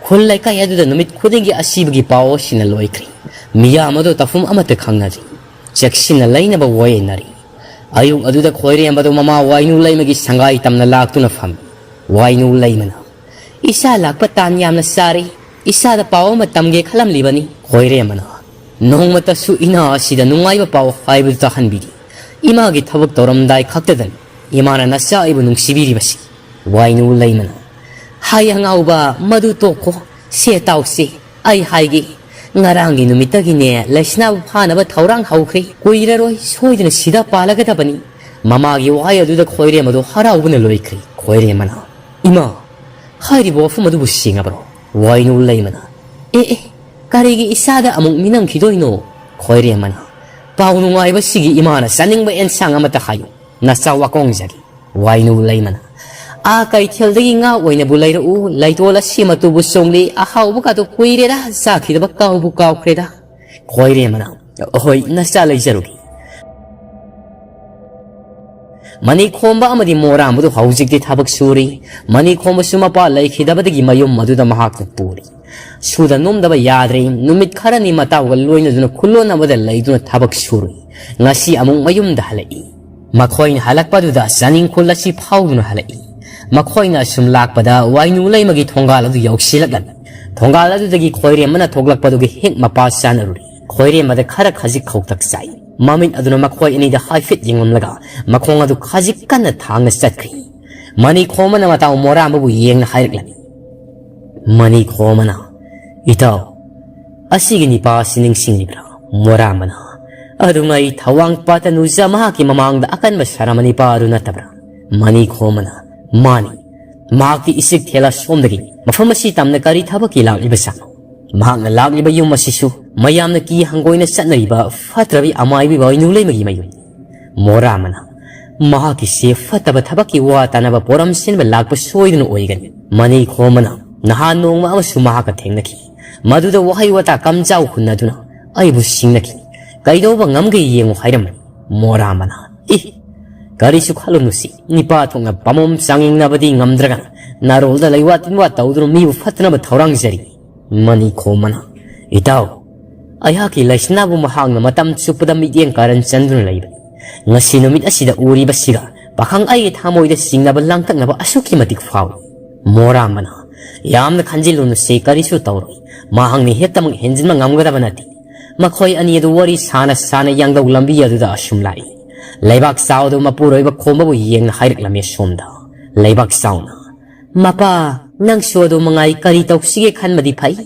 ꯈꯨꯜ ꯂꯩꯀꯥꯏ ꯑꯗꯨꯗ ꯅꯨꯃꯤꯠ ꯈꯨꯗꯤꯡꯒꯤ ꯑꯁꯤꯕꯒꯤ ꯄꯥꯎ ꯑꯁꯤꯅ ꯂꯣꯏꯈ꯭ꯔꯦ꯫ ꯃꯤꯌꯥꯝ ꯑꯗꯨ ꯇꯧꯐꯝ ꯑꯃꯠꯇ ꯈꯪꯅꯗ꯭ꯔꯤ꯫ ꯆꯦꯛꯁꯤꯟꯅ ꯂꯩꯅꯕ ꯋꯥꯌꯦꯟꯅꯔꯤ꯫ ꯑꯌꯨꯛ ꯑꯗꯨꯗ ꯈꯣꯏꯔꯦꯝꯕꯗꯣ ꯃꯃꯥ ꯋꯥꯏꯅꯨ ꯂꯩꯃꯒꯤ ꯁꯪꯒꯥꯏ ꯇꯝꯅ ꯂꯥꯛꯇꯨꯅ ꯐꯝꯃꯤ꯫ ꯋꯥꯏꯅꯨ ꯂꯩꯃꯅ, "ꯏꯆꯥ ꯂꯥꯛꯄ ꯇꯥꯟ ꯌꯥꯝꯅ ꯆꯥꯔꯦ꯫ ꯏꯆꯥꯗ ꯄꯥꯎ ꯑꯃ ꯇꯝꯒꯦ ꯈꯜꯂꯝꯂꯤꯕꯅꯤ꯫" ꯈꯣꯏꯔꯦꯝꯕꯅ, "ꯅꯣꯡꯃꯇꯁꯨ ꯏꯅꯥ ꯑꯁꯤꯗ ꯅꯨꯡꯉꯥꯏꯕ ꯄꯥꯎ ꯍꯥꯏꯕꯗꯨ ꯇꯥꯍꯟꯕꯤꯔꯤ꯫ ꯏꯃꯥꯒꯤ ꯊꯕꯛ ꯇꯧꯔꯝꯗꯥꯏ ꯈꯛꯇꯗꯅꯤ ꯏꯃꯥꯅ ꯅꯆꯥ ꯑꯩꯕꯨ ꯅꯨꯡꯁꯤꯕꯤꯔꯤꯕꯁꯤ꯫" ꯋꯥꯏꯅꯨ ꯂꯩꯃꯅ, "ꯍꯥꯏ ꯑꯉꯥꯎꯕ, ꯃꯗꯨ ꯇꯣꯛꯈꯣ꯫ ꯁꯦ ꯇꯥꯎꯁꯦ, ꯑꯩ ꯍꯥꯏꯒꯦ꯫ ꯉꯔꯥꯡꯒꯤ ꯅꯨꯃꯤꯠꯇꯒꯤꯅꯦ ꯂꯩꯁꯅꯥꯕꯨ ꯐꯥꯅꯕ ꯊꯧꯔꯥꯡ ꯍꯧꯈ꯭ꯔꯦ꯫ ꯀꯨꯏꯔꯔꯣꯏ, ꯁꯣꯏꯗꯅ ꯁꯤꯗ ꯄꯥꯜꯂꯒꯗꯕꯅꯤ꯫" ꯃꯃꯥꯒꯤ ꯋꯥꯍꯩ ꯑꯗꯨꯗ ꯈꯣꯏꯔꯦꯝꯕꯗꯣ ꯍꯔꯥꯎꯕꯅ ꯂꯣꯏꯈ꯭ꯔꯦ꯫ ꯈꯣꯏꯔꯦꯝꯕꯅ, "ꯏꯃꯥ, ꯍꯥꯏꯔꯤꯕ ꯋꯥꯐꯝ ꯑꯗꯨꯕꯨ ꯁꯦꯡꯉꯕ꯭ꯔꯣ?" ꯋꯥꯏꯅꯨ ꯂꯩꯃꯅ, "ꯑꯦ ꯑꯦ, ꯀꯔꯤꯒꯤ ꯏꯆꯥꯗ ꯑꯃꯨꯛ ꯃꯤꯅꯝꯈꯤꯗꯣꯏꯅꯣ?" ꯈꯣꯏꯔꯦꯝꯕꯅ, "ꯄꯥꯎ ꯅꯨꯡꯉꯥꯏꯕꯁꯤꯒꯤ ꯏꯃꯥꯅ ꯆꯥꯅꯤꯡꯕ ꯑꯦꯟꯁꯥꯡ ꯑꯃꯠꯇ ꯍꯥꯏꯌꯨ꯫ ꯅꯆꯥ ꯋꯥꯀꯣꯡꯖꯒꯦ꯫" ꯋꯥꯏꯅꯨ ꯂꯩꯃꯅ, "ꯑꯥ ꯀꯩꯊꯦꯜꯗꯒꯤ ꯉꯥ ꯑꯣꯏꯅꯕꯨ ꯂꯩꯔꯛꯎ, ꯂꯩꯇꯣꯜ ꯑꯁꯤ ꯃꯇꯨꯕꯨ ꯆꯣꯡꯂꯤ, ꯑꯍꯥꯎꯕꯒꯗꯨ ꯀꯨꯏꯔꯦꯗ ꯆꯥꯈꯤꯗꯕ ꯀꯥꯎꯕꯨ ꯀꯥꯎꯈ꯭ꯔꯦꯗ꯫" ꯈꯣꯏꯔꯦꯝꯕꯅ, "ꯍꯣꯏ, ꯅꯆꯥ ꯂꯩꯖꯔꯨꯒꯦ꯫" ꯃꯅꯤꯈꯣꯝꯕ ꯑꯃꯗꯤ ꯃꯣꯔꯥꯝꯕꯗꯨ ꯍꯧꯖꯤꯛꯇꯤ ꯊꯕꯛ ꯁꯨꯔꯤ꯫ ꯃꯅꯤꯈꯣꯝꯕꯁꯨ ꯃꯄꯥ ꯂꯩꯈꯤꯗꯕꯗꯒꯤ ꯃꯌꯨꯝ ꯑꯗꯨꯗ ꯃꯍꯥꯛꯄꯨ ꯄꯨꯔꯤ꯫ ꯁꯨꯗ ꯅꯣꯝꯗꯕ ꯌꯥꯗ꯭ꯔꯦ꯫ ꯅꯨꯃꯤꯠ ꯈꯔꯅꯤ ꯃꯇꯥꯎꯒ ꯂꯣꯏꯅꯗꯨꯅ ꯈꯨꯂꯣꯟꯅꯕꯗ ꯂꯩꯗꯨꯅ ꯊꯕꯛ ꯁꯨꯔꯨꯏ꯫ ꯉꯁꯤ ꯑꯃꯨꯛ ꯃꯌꯨꯝꯗ ꯍꯜꯂꯛꯏ꯫ ꯃꯈꯣꯏꯅ ꯍꯜꯂꯛꯄꯗꯨꯗ ꯆꯥꯅꯤꯡꯈꯣꯜ ꯑꯁꯤ ꯐꯥꯎꯗꯨꯅ ꯍꯜꯂꯛꯏ꯫ ꯃꯈꯣꯏꯅ ꯑꯁꯨꯝ ꯂꯥꯛꯄꯗ ꯋꯥꯏꯅꯨ ꯂꯩꯃꯒꯤ ꯊꯣꯡꯒꯥꯜ ꯑꯗꯨ ꯌꯧꯁꯤꯜꯂꯛꯂꯝꯃꯤ꯫ ꯊꯣꯡꯒꯥꯜ ꯑꯗꯨꯗꯒꯤ ꯈꯣꯏꯔꯦꯝꯕꯅ ꯊꯣꯛꯂꯛꯄꯗꯨꯒꯤ ꯍꯦꯛ ꯃꯄꯥ ꯆꯥꯅꯔꯨꯔꯤ꯫ ꯈꯣꯏꯔꯦꯝꯕꯗ ꯈꯔ ꯈꯖꯤꯛ ꯈꯧꯇꯛ ꯆꯥꯏ꯫ ꯃꯃꯤꯠ ꯑꯗꯨꯅ ꯃꯈꯣꯏ ꯑꯅꯤꯗ ꯍꯥꯏꯐꯦꯠ ꯌꯦꯡꯂꯝꯂꯒ ꯃꯈꯣꯡ ꯑꯗꯨ ꯈꯖꯤꯛ ꯀꯟꯅ ꯊꯥꯡꯅ ꯆꯠꯈ꯭ꯔꯤ꯫ ꯃꯅꯤꯈꯣꯝꯕꯅ ꯃꯇꯥꯎ ꯃꯣꯔꯥꯝꯕꯕꯨ ꯌꯦꯡꯅ ꯍꯥꯏꯔꯛꯂꯝꯃꯤ꯫ ꯃꯅꯤꯈꯣꯝꯕꯅ, "ꯏꯇꯥꯎ, ꯑꯁꯤꯒꯤ ꯅꯤꯄꯥ ꯑꯁꯤ ꯅꯤꯡꯁꯤꯡꯂꯤꯕ꯭ꯔꯥ?" ꯃꯣꯔꯥꯝꯕꯅ, "ꯑꯗꯨꯉꯩ ꯊꯋꯥꯡ ꯄꯥꯠꯇ ꯅꯨꯖ ꯃꯍꯥꯛꯀꯤ ꯃꯃꯥꯡꯗ ꯑꯀꯟꯕ ꯁꯥꯔꯝꯕ ꯅꯤꯄꯥ ꯑꯗꯨ ꯅꯠꯇꯕ꯭ꯔꯥ?" ꯃꯅꯤꯈꯣꯝꯕꯅ, "ꯃꯥꯅꯤ꯫ ꯃꯍꯥꯛꯇꯤ ꯏꯁꯤꯛ ꯊꯦꯂꯥ ꯁꯣꯝꯗꯒꯤ ꯃꯐꯝ ꯑꯁꯤ ꯇꯝꯅ ꯀꯔꯤ ꯊꯕꯛꯀꯤ ꯂꯥꯛꯂꯤꯕꯖꯥꯠꯅꯣ? ꯃꯍꯥꯛꯅ ꯂꯥꯛꯂꯤꯕ ꯌꯨꯝ ꯑꯁꯤꯁꯨ ꯃꯌꯥꯝꯅ ꯀꯤ ꯍꯪꯒꯣꯏꯅ ꯆꯠꯅꯔꯤꯕ ꯐꯠꯇ꯭ꯔꯕꯤ ꯑꯃꯥꯏꯕꯤ ꯋꯥꯏꯅꯨ ꯂꯩꯃꯒꯤ ꯃꯌꯨꯝꯅꯤ꯫" ꯃꯣꯔꯥꯝꯕꯅ, "ꯃꯍꯥꯛꯀꯤꯁꯦ ꯐꯠꯇꯕ ꯊꯕꯛꯀꯤ ꯋꯥ ꯇꯥꯅꯕ ꯄꯣꯔꯝ ꯁꯤꯟꯕ ꯂꯥꯛꯄ ꯁꯣꯏꯗꯅ ꯑꯣꯏꯒꯅꯤ꯫" ꯃꯅꯤꯈꯣꯝꯕꯅ, "ꯅꯍꯥꯟ ꯅꯣꯡꯃ ꯑꯃꯁꯨ ꯃꯍꯥꯛꯀ ꯊꯦꯡꯅꯈꯤ꯫ ꯃꯗꯨꯗ ꯋꯥꯍꯩ ꯋꯥꯇꯥ ꯀꯝꯖꯥꯎ ꯍꯨꯟꯅꯗꯨꯅ ꯑꯩꯕꯨ ꯁꯤꯡꯅꯈꯤ꯫ ꯀꯩꯗꯧꯕ ꯉꯝꯒꯦ ꯌꯦꯡꯉꯨ ꯍꯥꯏꯔꯝꯕꯅꯤ꯫" ꯃꯣꯔꯥꯝꯕꯅ, "ꯏ, ꯀꯔꯤꯁꯨ ꯈꯜꯂꯨꯅꯨꯁꯤ꯫ ꯅꯤꯄꯥ ꯊꯣꯛꯅ ꯄꯥꯃꯣꯝ ꯆꯥꯡꯌꯦꯡꯅꯕꯗꯤ ꯉꯝꯗ꯭ꯔꯒ ꯅꯥꯔꯣꯜꯗ ꯂꯩꯋꯥ ꯇꯤꯟꯋꯥ ꯇꯧꯗꯨꯅ ꯃꯤꯕꯨ ꯐꯠꯇꯅꯕ ꯊꯧꯔꯥꯡꯖꯔꯤ꯫" ꯃꯅꯤꯈꯣꯝꯕꯅ, "ꯏꯇꯥꯎ, ꯑꯩꯍꯥꯛꯀꯤ ꯂꯩꯁꯅꯥꯕꯨ ꯃꯍꯥꯛꯅ ꯃꯇꯝ ꯆꯨꯞꯄꯗ ꯃꯤꯠꯌꯦꯡ ꯀꯥꯔꯟ ꯆꯟꯗꯨꯅ ꯂꯩꯕꯅꯤ꯫ ꯉꯁꯤ ꯅꯨꯃꯤꯠ ꯑꯁꯤꯗ ꯎꯔꯤꯕꯁꯤꯒ ꯄꯥꯈꯪ ꯑꯩꯒꯤ ꯊꯃꯣꯏꯗ ꯆꯤꯡꯅꯕ ꯂꯥꯡꯇꯛꯅꯕ ꯑꯁꯨꯛꯀꯤ ꯃꯇꯤꯛ ꯐꯥꯎꯏ꯫" ꯃꯣꯔꯥꯝꯕꯅ, "ꯌꯥꯝꯅ ꯈꯟꯖꯤꯜꯂꯨꯅꯨꯁꯦ, ꯀꯔꯤꯁꯨ ꯇꯧꯔꯣꯏ꯫ ꯃꯍꯥꯛꯅ ꯍꯦꯛꯇꯃꯛ ꯍꯦꯟꯖꯤꯟꯕ ꯉꯝꯒꯗꯕ ꯅꯠꯇꯦ꯫ ꯃꯈꯣꯏ ꯑꯅꯤ ꯑꯗꯨ ꯋꯥꯔꯤ ꯁꯥꯅ ꯁꯥꯅ ꯌꯥꯡꯗꯧ ꯂꯝꯕꯤ ꯑꯗꯨꯗ ꯑꯁꯨꯝ ꯂꯥꯛꯏ꯫" ꯂꯩꯕꯥꯛ ꯆꯥꯎꯗꯨ ꯃꯄꯨꯔꯣꯏꯕ ꯈꯣꯝꯕꯕꯨ ꯌꯦꯡꯅ ꯍꯥꯏꯔꯛꯂꯝꯃꯤ ꯑꯁꯣꯝꯗ꯫ ꯂꯩꯕꯥꯛ ꯆꯥꯎꯅ, "ꯃꯄꯥ, ꯅꯪꯁꯨ ꯑꯗꯨ ꯃꯉꯥꯏ ꯀꯔꯤ ꯇꯧꯁꯤꯒꯦ ꯈꯟꯕꯗꯤ ꯐꯩ꯫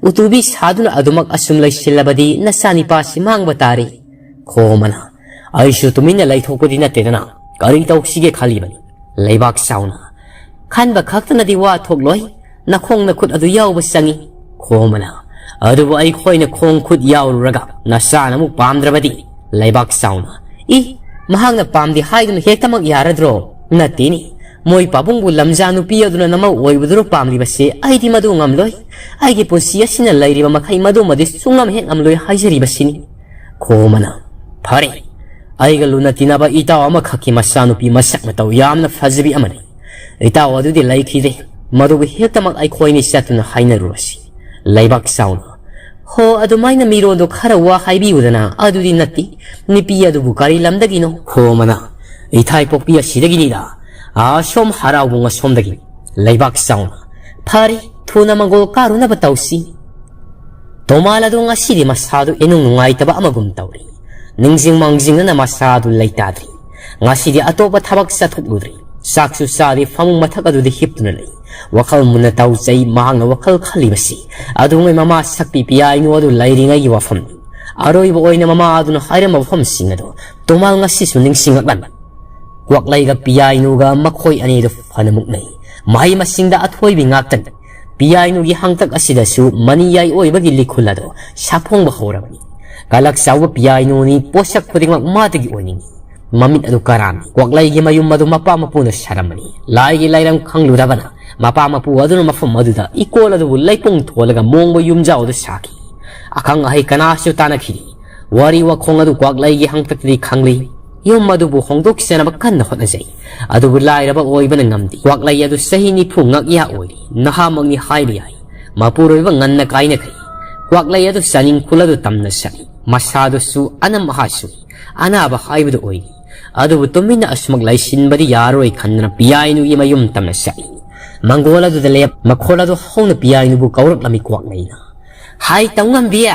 ꯎꯇꯨꯕꯤ ꯁꯥꯗꯨꯅ ꯑꯗꯨꯃꯛ ꯑꯁꯨꯝ ꯂꯩꯁꯤꯜꯂꯕꯗꯤ ꯅꯆꯥꯅꯤꯄꯥꯁꯤ ꯃꯥꯡꯕ ꯇꯥꯔꯦ꯫" ꯈꯣꯝꯕꯅ, "ꯑꯩꯁꯨ ꯇꯨꯃꯤꯟꯅ ꯂꯩꯊꯣꯛꯄꯗꯤ ꯅꯠꯇꯦꯗꯅ, ꯀꯔꯤ ꯇꯧꯁꯤꯒꯦ ꯈꯜꯂꯤꯕꯅꯤ꯫" ꯂꯩꯕꯥꯛ ꯆꯥꯎꯅ, "ꯈꯟꯕ ꯈꯛꯇꯅꯗꯤ ꯋꯥ ꯊꯣꯛꯂꯣꯏ, ꯅꯈꯣꯡ ꯅꯈꯨꯠ ꯑꯗꯨ ꯌꯥꯎꯕ ꯆꯪꯏ꯫" ꯈꯣꯝꯕꯅ, "ꯑꯗꯨꯕꯨ ꯑꯩꯈꯣꯏꯅ ꯈꯣꯡ ꯈꯨꯠ ꯌꯥꯎꯔꯨꯔꯒ ꯅꯆꯥꯅ ꯑꯃꯨꯛ ꯄꯥꯝꯗ꯭ꯔꯕꯗꯤ?" ꯂꯩꯕꯥꯛ ꯆꯥꯎꯅ, "ꯏ, ꯃꯍꯥꯛꯅ ꯄꯥꯝꯗꯦ ꯍꯥꯏꯗꯨꯅ ꯍꯦꯛꯇꯃꯛ ꯌꯥꯔꯗ꯭ꯔꯣ? ꯅꯠꯇꯦꯅꯦ, ꯃꯣꯏ ꯄꯥꯕꯨꯡꯕꯨ ꯂꯝꯖꯥ ꯅꯨꯄꯤ ꯑꯗꯨꯅ ꯅꯃꯧ ꯑꯣꯏꯕꯗꯨꯅ ꯄꯥꯝꯂꯤꯕꯁꯦ ꯑꯩꯗꯤ ꯃꯗꯨ ꯉꯝꯂꯣꯏ꯫ ꯑꯩꯒꯤ ꯄꯨꯟꯁꯤ ꯑꯁꯤꯅ ꯂꯩꯔꯤꯕ ꯃꯈꯩ ꯃꯗꯨꯃꯗꯤ ꯁꯨꯡꯉꯝ ꯍꯦꯛ ꯉꯝꯂꯣꯏ ꯍꯥꯏꯖꯔꯤꯕꯁꯤꯅꯤ꯫" ꯈꯣꯝꯕꯅ, "ꯐꯔꯦ, ꯑꯩꯒ ꯂꯨꯅ ꯇꯤꯟꯅꯕ ꯏꯇꯥꯎ ꯑꯃꯈꯛꯀꯤ ꯃꯆꯥꯅꯨꯄꯤ ꯃꯁꯛ ꯃꯇꯧ ꯌꯥꯝꯅ ꯐꯖꯕꯤ ꯑꯃ ꯂꯩ꯫ ꯏꯇꯥꯎ ꯑꯗꯨꯗꯤ ꯂꯩꯈꯤꯗ꯭ꯔꯦ꯫ ꯃꯗꯨꯕꯨ ꯍꯦꯛꯇꯃꯛ ꯑꯩꯈꯣꯏꯅꯤ ꯆꯠꯇꯨꯅ ꯍꯥꯏꯅꯔꯨꯔꯁꯤ꯫ ꯂꯩꯕꯥꯛ ꯆꯥꯎꯅ꯫ ꯍꯣ, ꯑꯗꯨꯃꯥꯏꯅ ꯃꯤꯔꯣꯟꯗꯣ ꯈꯔ ꯋꯥ ꯍꯥꯏꯕꯤꯌꯨꯗꯅ꯫ ꯑꯗꯨꯗꯤ ꯅꯠꯇꯦ꯫ ꯅꯨꯄꯤ ꯑꯗꯨꯕꯨ ꯀꯔꯤ ꯂꯝꯗꯒꯤꯅꯣ? ꯍꯣ, ꯃꯅꯥ, ꯏꯊꯥꯏꯄꯣꯛꯄꯤ ꯑꯁꯤꯗꯒꯤꯅꯤꯗ꯫ ꯑꯁꯣꯝ ꯍꯔꯥꯎꯕꯨꯡ ꯑꯁꯣꯝꯗꯒꯤꯅꯤ꯫ ꯂꯩꯕꯥꯛ ꯆꯥꯎꯅ꯫ ꯐꯔꯦ, ꯊꯨꯅ ꯃꯪꯒꯣꯜ ꯀꯥꯔꯨꯅꯕ ꯇꯧꯁꯤ꯫ ꯇꯣꯃꯥꯜ ꯑꯗꯨ ꯉꯁꯤꯗꯤ ꯃꯁꯥꯗꯨ ꯏꯅꯨꯡ ꯅꯨꯡꯉꯥꯏꯇꯕ ꯑꯃꯒꯨꯝ ꯇꯧꯔꯤ꯫ ꯅꯤꯡꯁꯤꯡ ꯃꯥꯡꯖꯤꯡꯅꯅ ꯃꯁꯥꯗꯨ ꯂꯩꯇꯥꯗ꯭ꯔꯤ꯫ ꯉꯁꯤꯗꯤ ꯑꯇꯣꯞꯄ ꯊꯕꯛ ꯆꯠꯊꯣꯛꯂꯨꯗ꯭ꯔꯤ꯫ ꯆꯥꯛꯁꯨ ꯆꯥꯗꯦ, ꯐꯃꯨꯡ ꯃꯊꯛ ꯑꯗꯨꯗ ꯍꯤꯞꯇꯨꯅ ꯂꯩ꯫ ꯋꯥꯈꯜ ꯃꯨꯟꯅ ꯇꯧꯖꯩ꯫ ꯃꯍꯥꯛꯅ ꯋꯥꯈꯜ ꯈꯜꯂꯤꯕꯁꯤ ꯑꯗꯨꯉꯩ ꯃꯃꯥ ꯁꯛꯄꯤ ꯄꯤꯌꯥꯏꯅꯨ ꯑꯗꯨ ꯂꯩꯔꯤꯉꯩꯒꯤ ꯋꯥꯐꯝꯅꯤ꯫ ꯑꯔꯣꯏꯕ ꯑꯣꯏꯅ ꯃꯃꯥ ꯑꯗꯨꯅ ꯍꯥꯏꯔꯝꯕ ꯋꯥꯐꯝꯁꯤꯡ ꯑꯗꯨ ꯇꯣꯃꯥꯜ ꯉꯁꯤꯁꯨ ꯅꯤꯡꯁꯤꯡꯂꯛꯂꯝꯃꯤ꯫ ꯀ꯭ꯋꯥꯛꯂꯩꯒ ꯄꯤꯌꯥꯏꯅꯨꯒ ꯃꯈꯣꯏ ꯑꯅꯤꯗꯨ ꯐꯅ ꯃꯨꯛꯅꯩ꯫ ꯃꯍꯩ ꯃꯁꯤꯡꯗ ꯑꯊꯣꯏꯕꯤ ꯉꯥꯛꯇꯅꯤ꯫ ꯄꯤꯌꯥꯏꯅꯨꯒꯤ ꯍꯥꯡꯇꯛ ꯑꯁꯤꯗꯁꯨ ꯃꯅꯤꯌꯥꯏ ꯑꯣꯏꯕꯒꯤ ꯂꯤꯈꯨꯜ ꯑꯗꯨ ꯁꯥꯐꯣꯡꯕ ꯍꯧꯔꯕꯅꯤ꯫ ꯀꯂꯛ ꯆꯥꯎꯕ ꯄꯤꯌꯥꯏꯅꯨꯅꯤ, ꯄꯣꯠꯁꯛ ꯈꯨꯗꯤꯡꯃꯛ ꯃꯥꯗꯒꯤ ꯑꯣꯏꯅꯤꯡꯏ꯫ ꯃꯃꯤꯠ ꯑꯗꯨ ꯀꯔꯥꯝꯃꯤ꯫ ꯀ꯭ꯋꯥꯛꯂꯩꯒꯤ ꯃꯌꯨꯝ ꯑꯗꯨ ꯃꯄꯥ ꯃꯄꯨꯅ ꯁꯥꯔꯝꯕꯅꯤ꯫ ꯂꯥꯏꯒꯤ ꯂꯥꯏꯔꯝ ꯈꯪꯂꯨꯔꯕꯅ ꯃꯄꯥ ꯃꯄꯨ ꯑꯗꯨꯅ ꯃꯐꯝ ꯑꯗꯨꯗ ꯏꯀꯣꯜ ꯑꯗꯨꯕꯨ ꯂꯩꯄꯨꯡ ꯊꯣꯜꯂꯒ ꯃꯣꯡꯕ ꯌꯨꯝꯖꯥꯎ ꯑꯗꯨ ꯁꯥꯈꯤ꯫ ꯑꯈꯪ ꯑꯍꯩ ꯀꯅꯥꯁꯨ ꯇꯥꯟꯅꯈꯤꯗꯦ꯫ ꯋꯥꯔꯤ ꯋꯥꯈꯣꯡ ꯑꯗꯨ ꯀ꯭ꯋꯥꯛꯂꯩꯒꯤ ꯍꯥꯡꯇꯛꯇꯗꯤ ꯈꯪꯂꯤ꯫ ꯌꯨꯝ ꯑꯗꯨꯕꯨ ꯍꯣꯡꯗꯣꯛꯆꯅꯕ ꯀꯟꯅ ꯍꯣꯠꯅꯖꯩ꯫ ꯑꯗꯨꯕꯨ ꯂꯥꯏꯔꯕ ꯑꯣꯏꯕꯅ ꯉꯝꯗꯦ꯫ ꯀ꯭ꯋꯥꯛꯂꯩ ꯑꯗꯨ ꯆꯍꯤ ꯅꯤꯐꯨ ꯉꯛꯌꯥ ꯑꯣꯏꯔꯤ꯫ ꯅꯍꯥꯃꯛꯅꯤ ꯍꯥꯏꯕ ꯌꯥꯏ꯫ ꯃꯄꯨꯔꯣꯏꯕ ꯉꯟꯅ ꯀꯥꯏꯅꯈ꯭ꯔꯦ꯫ ꯀ꯭ꯋꯥꯛꯂꯩ ꯑꯗꯨ ꯆꯥꯅꯤꯡ ꯈꯨꯜ ꯑꯗꯨ ꯇꯝꯅ ꯆꯠꯂꯤ꯫ ꯃꯁꯥꯗꯨꯁꯨ ꯑꯅꯝ ꯑꯍꯥ ꯁꯨꯏ꯫ ꯑꯅꯥꯕ ꯍꯥꯏꯕꯗꯨ ꯑꯣꯏꯔꯤ꯫ ꯑꯗꯨꯕꯨ ꯇꯨꯃꯤꯟꯅ ꯑꯁꯨꯃꯛ ꯂꯩꯁꯤꯟꯕꯗꯤ ꯌꯥꯔꯣꯏ ꯈꯟꯗꯨꯅ ꯄꯤꯌꯥꯏꯅꯨꯒꯤ ꯃꯌꯨꯝ ꯇꯝꯅ ꯆꯠꯂꯤ꯫ ꯃꯪꯒꯣꯜ ꯑꯗꯨꯗ ꯂꯦꯞ ꯃꯈꯣꯜ ꯑꯗꯨ ꯍꯧꯅ ꯄꯤꯌꯥꯏꯅꯨꯕꯨ ꯀꯧꯔꯛꯂꯝꯃꯤ ꯀ꯭ꯋꯥꯛꯂꯩꯅ꯫ "ꯍꯥꯏ ꯇꯧꯉꯝꯕꯤ,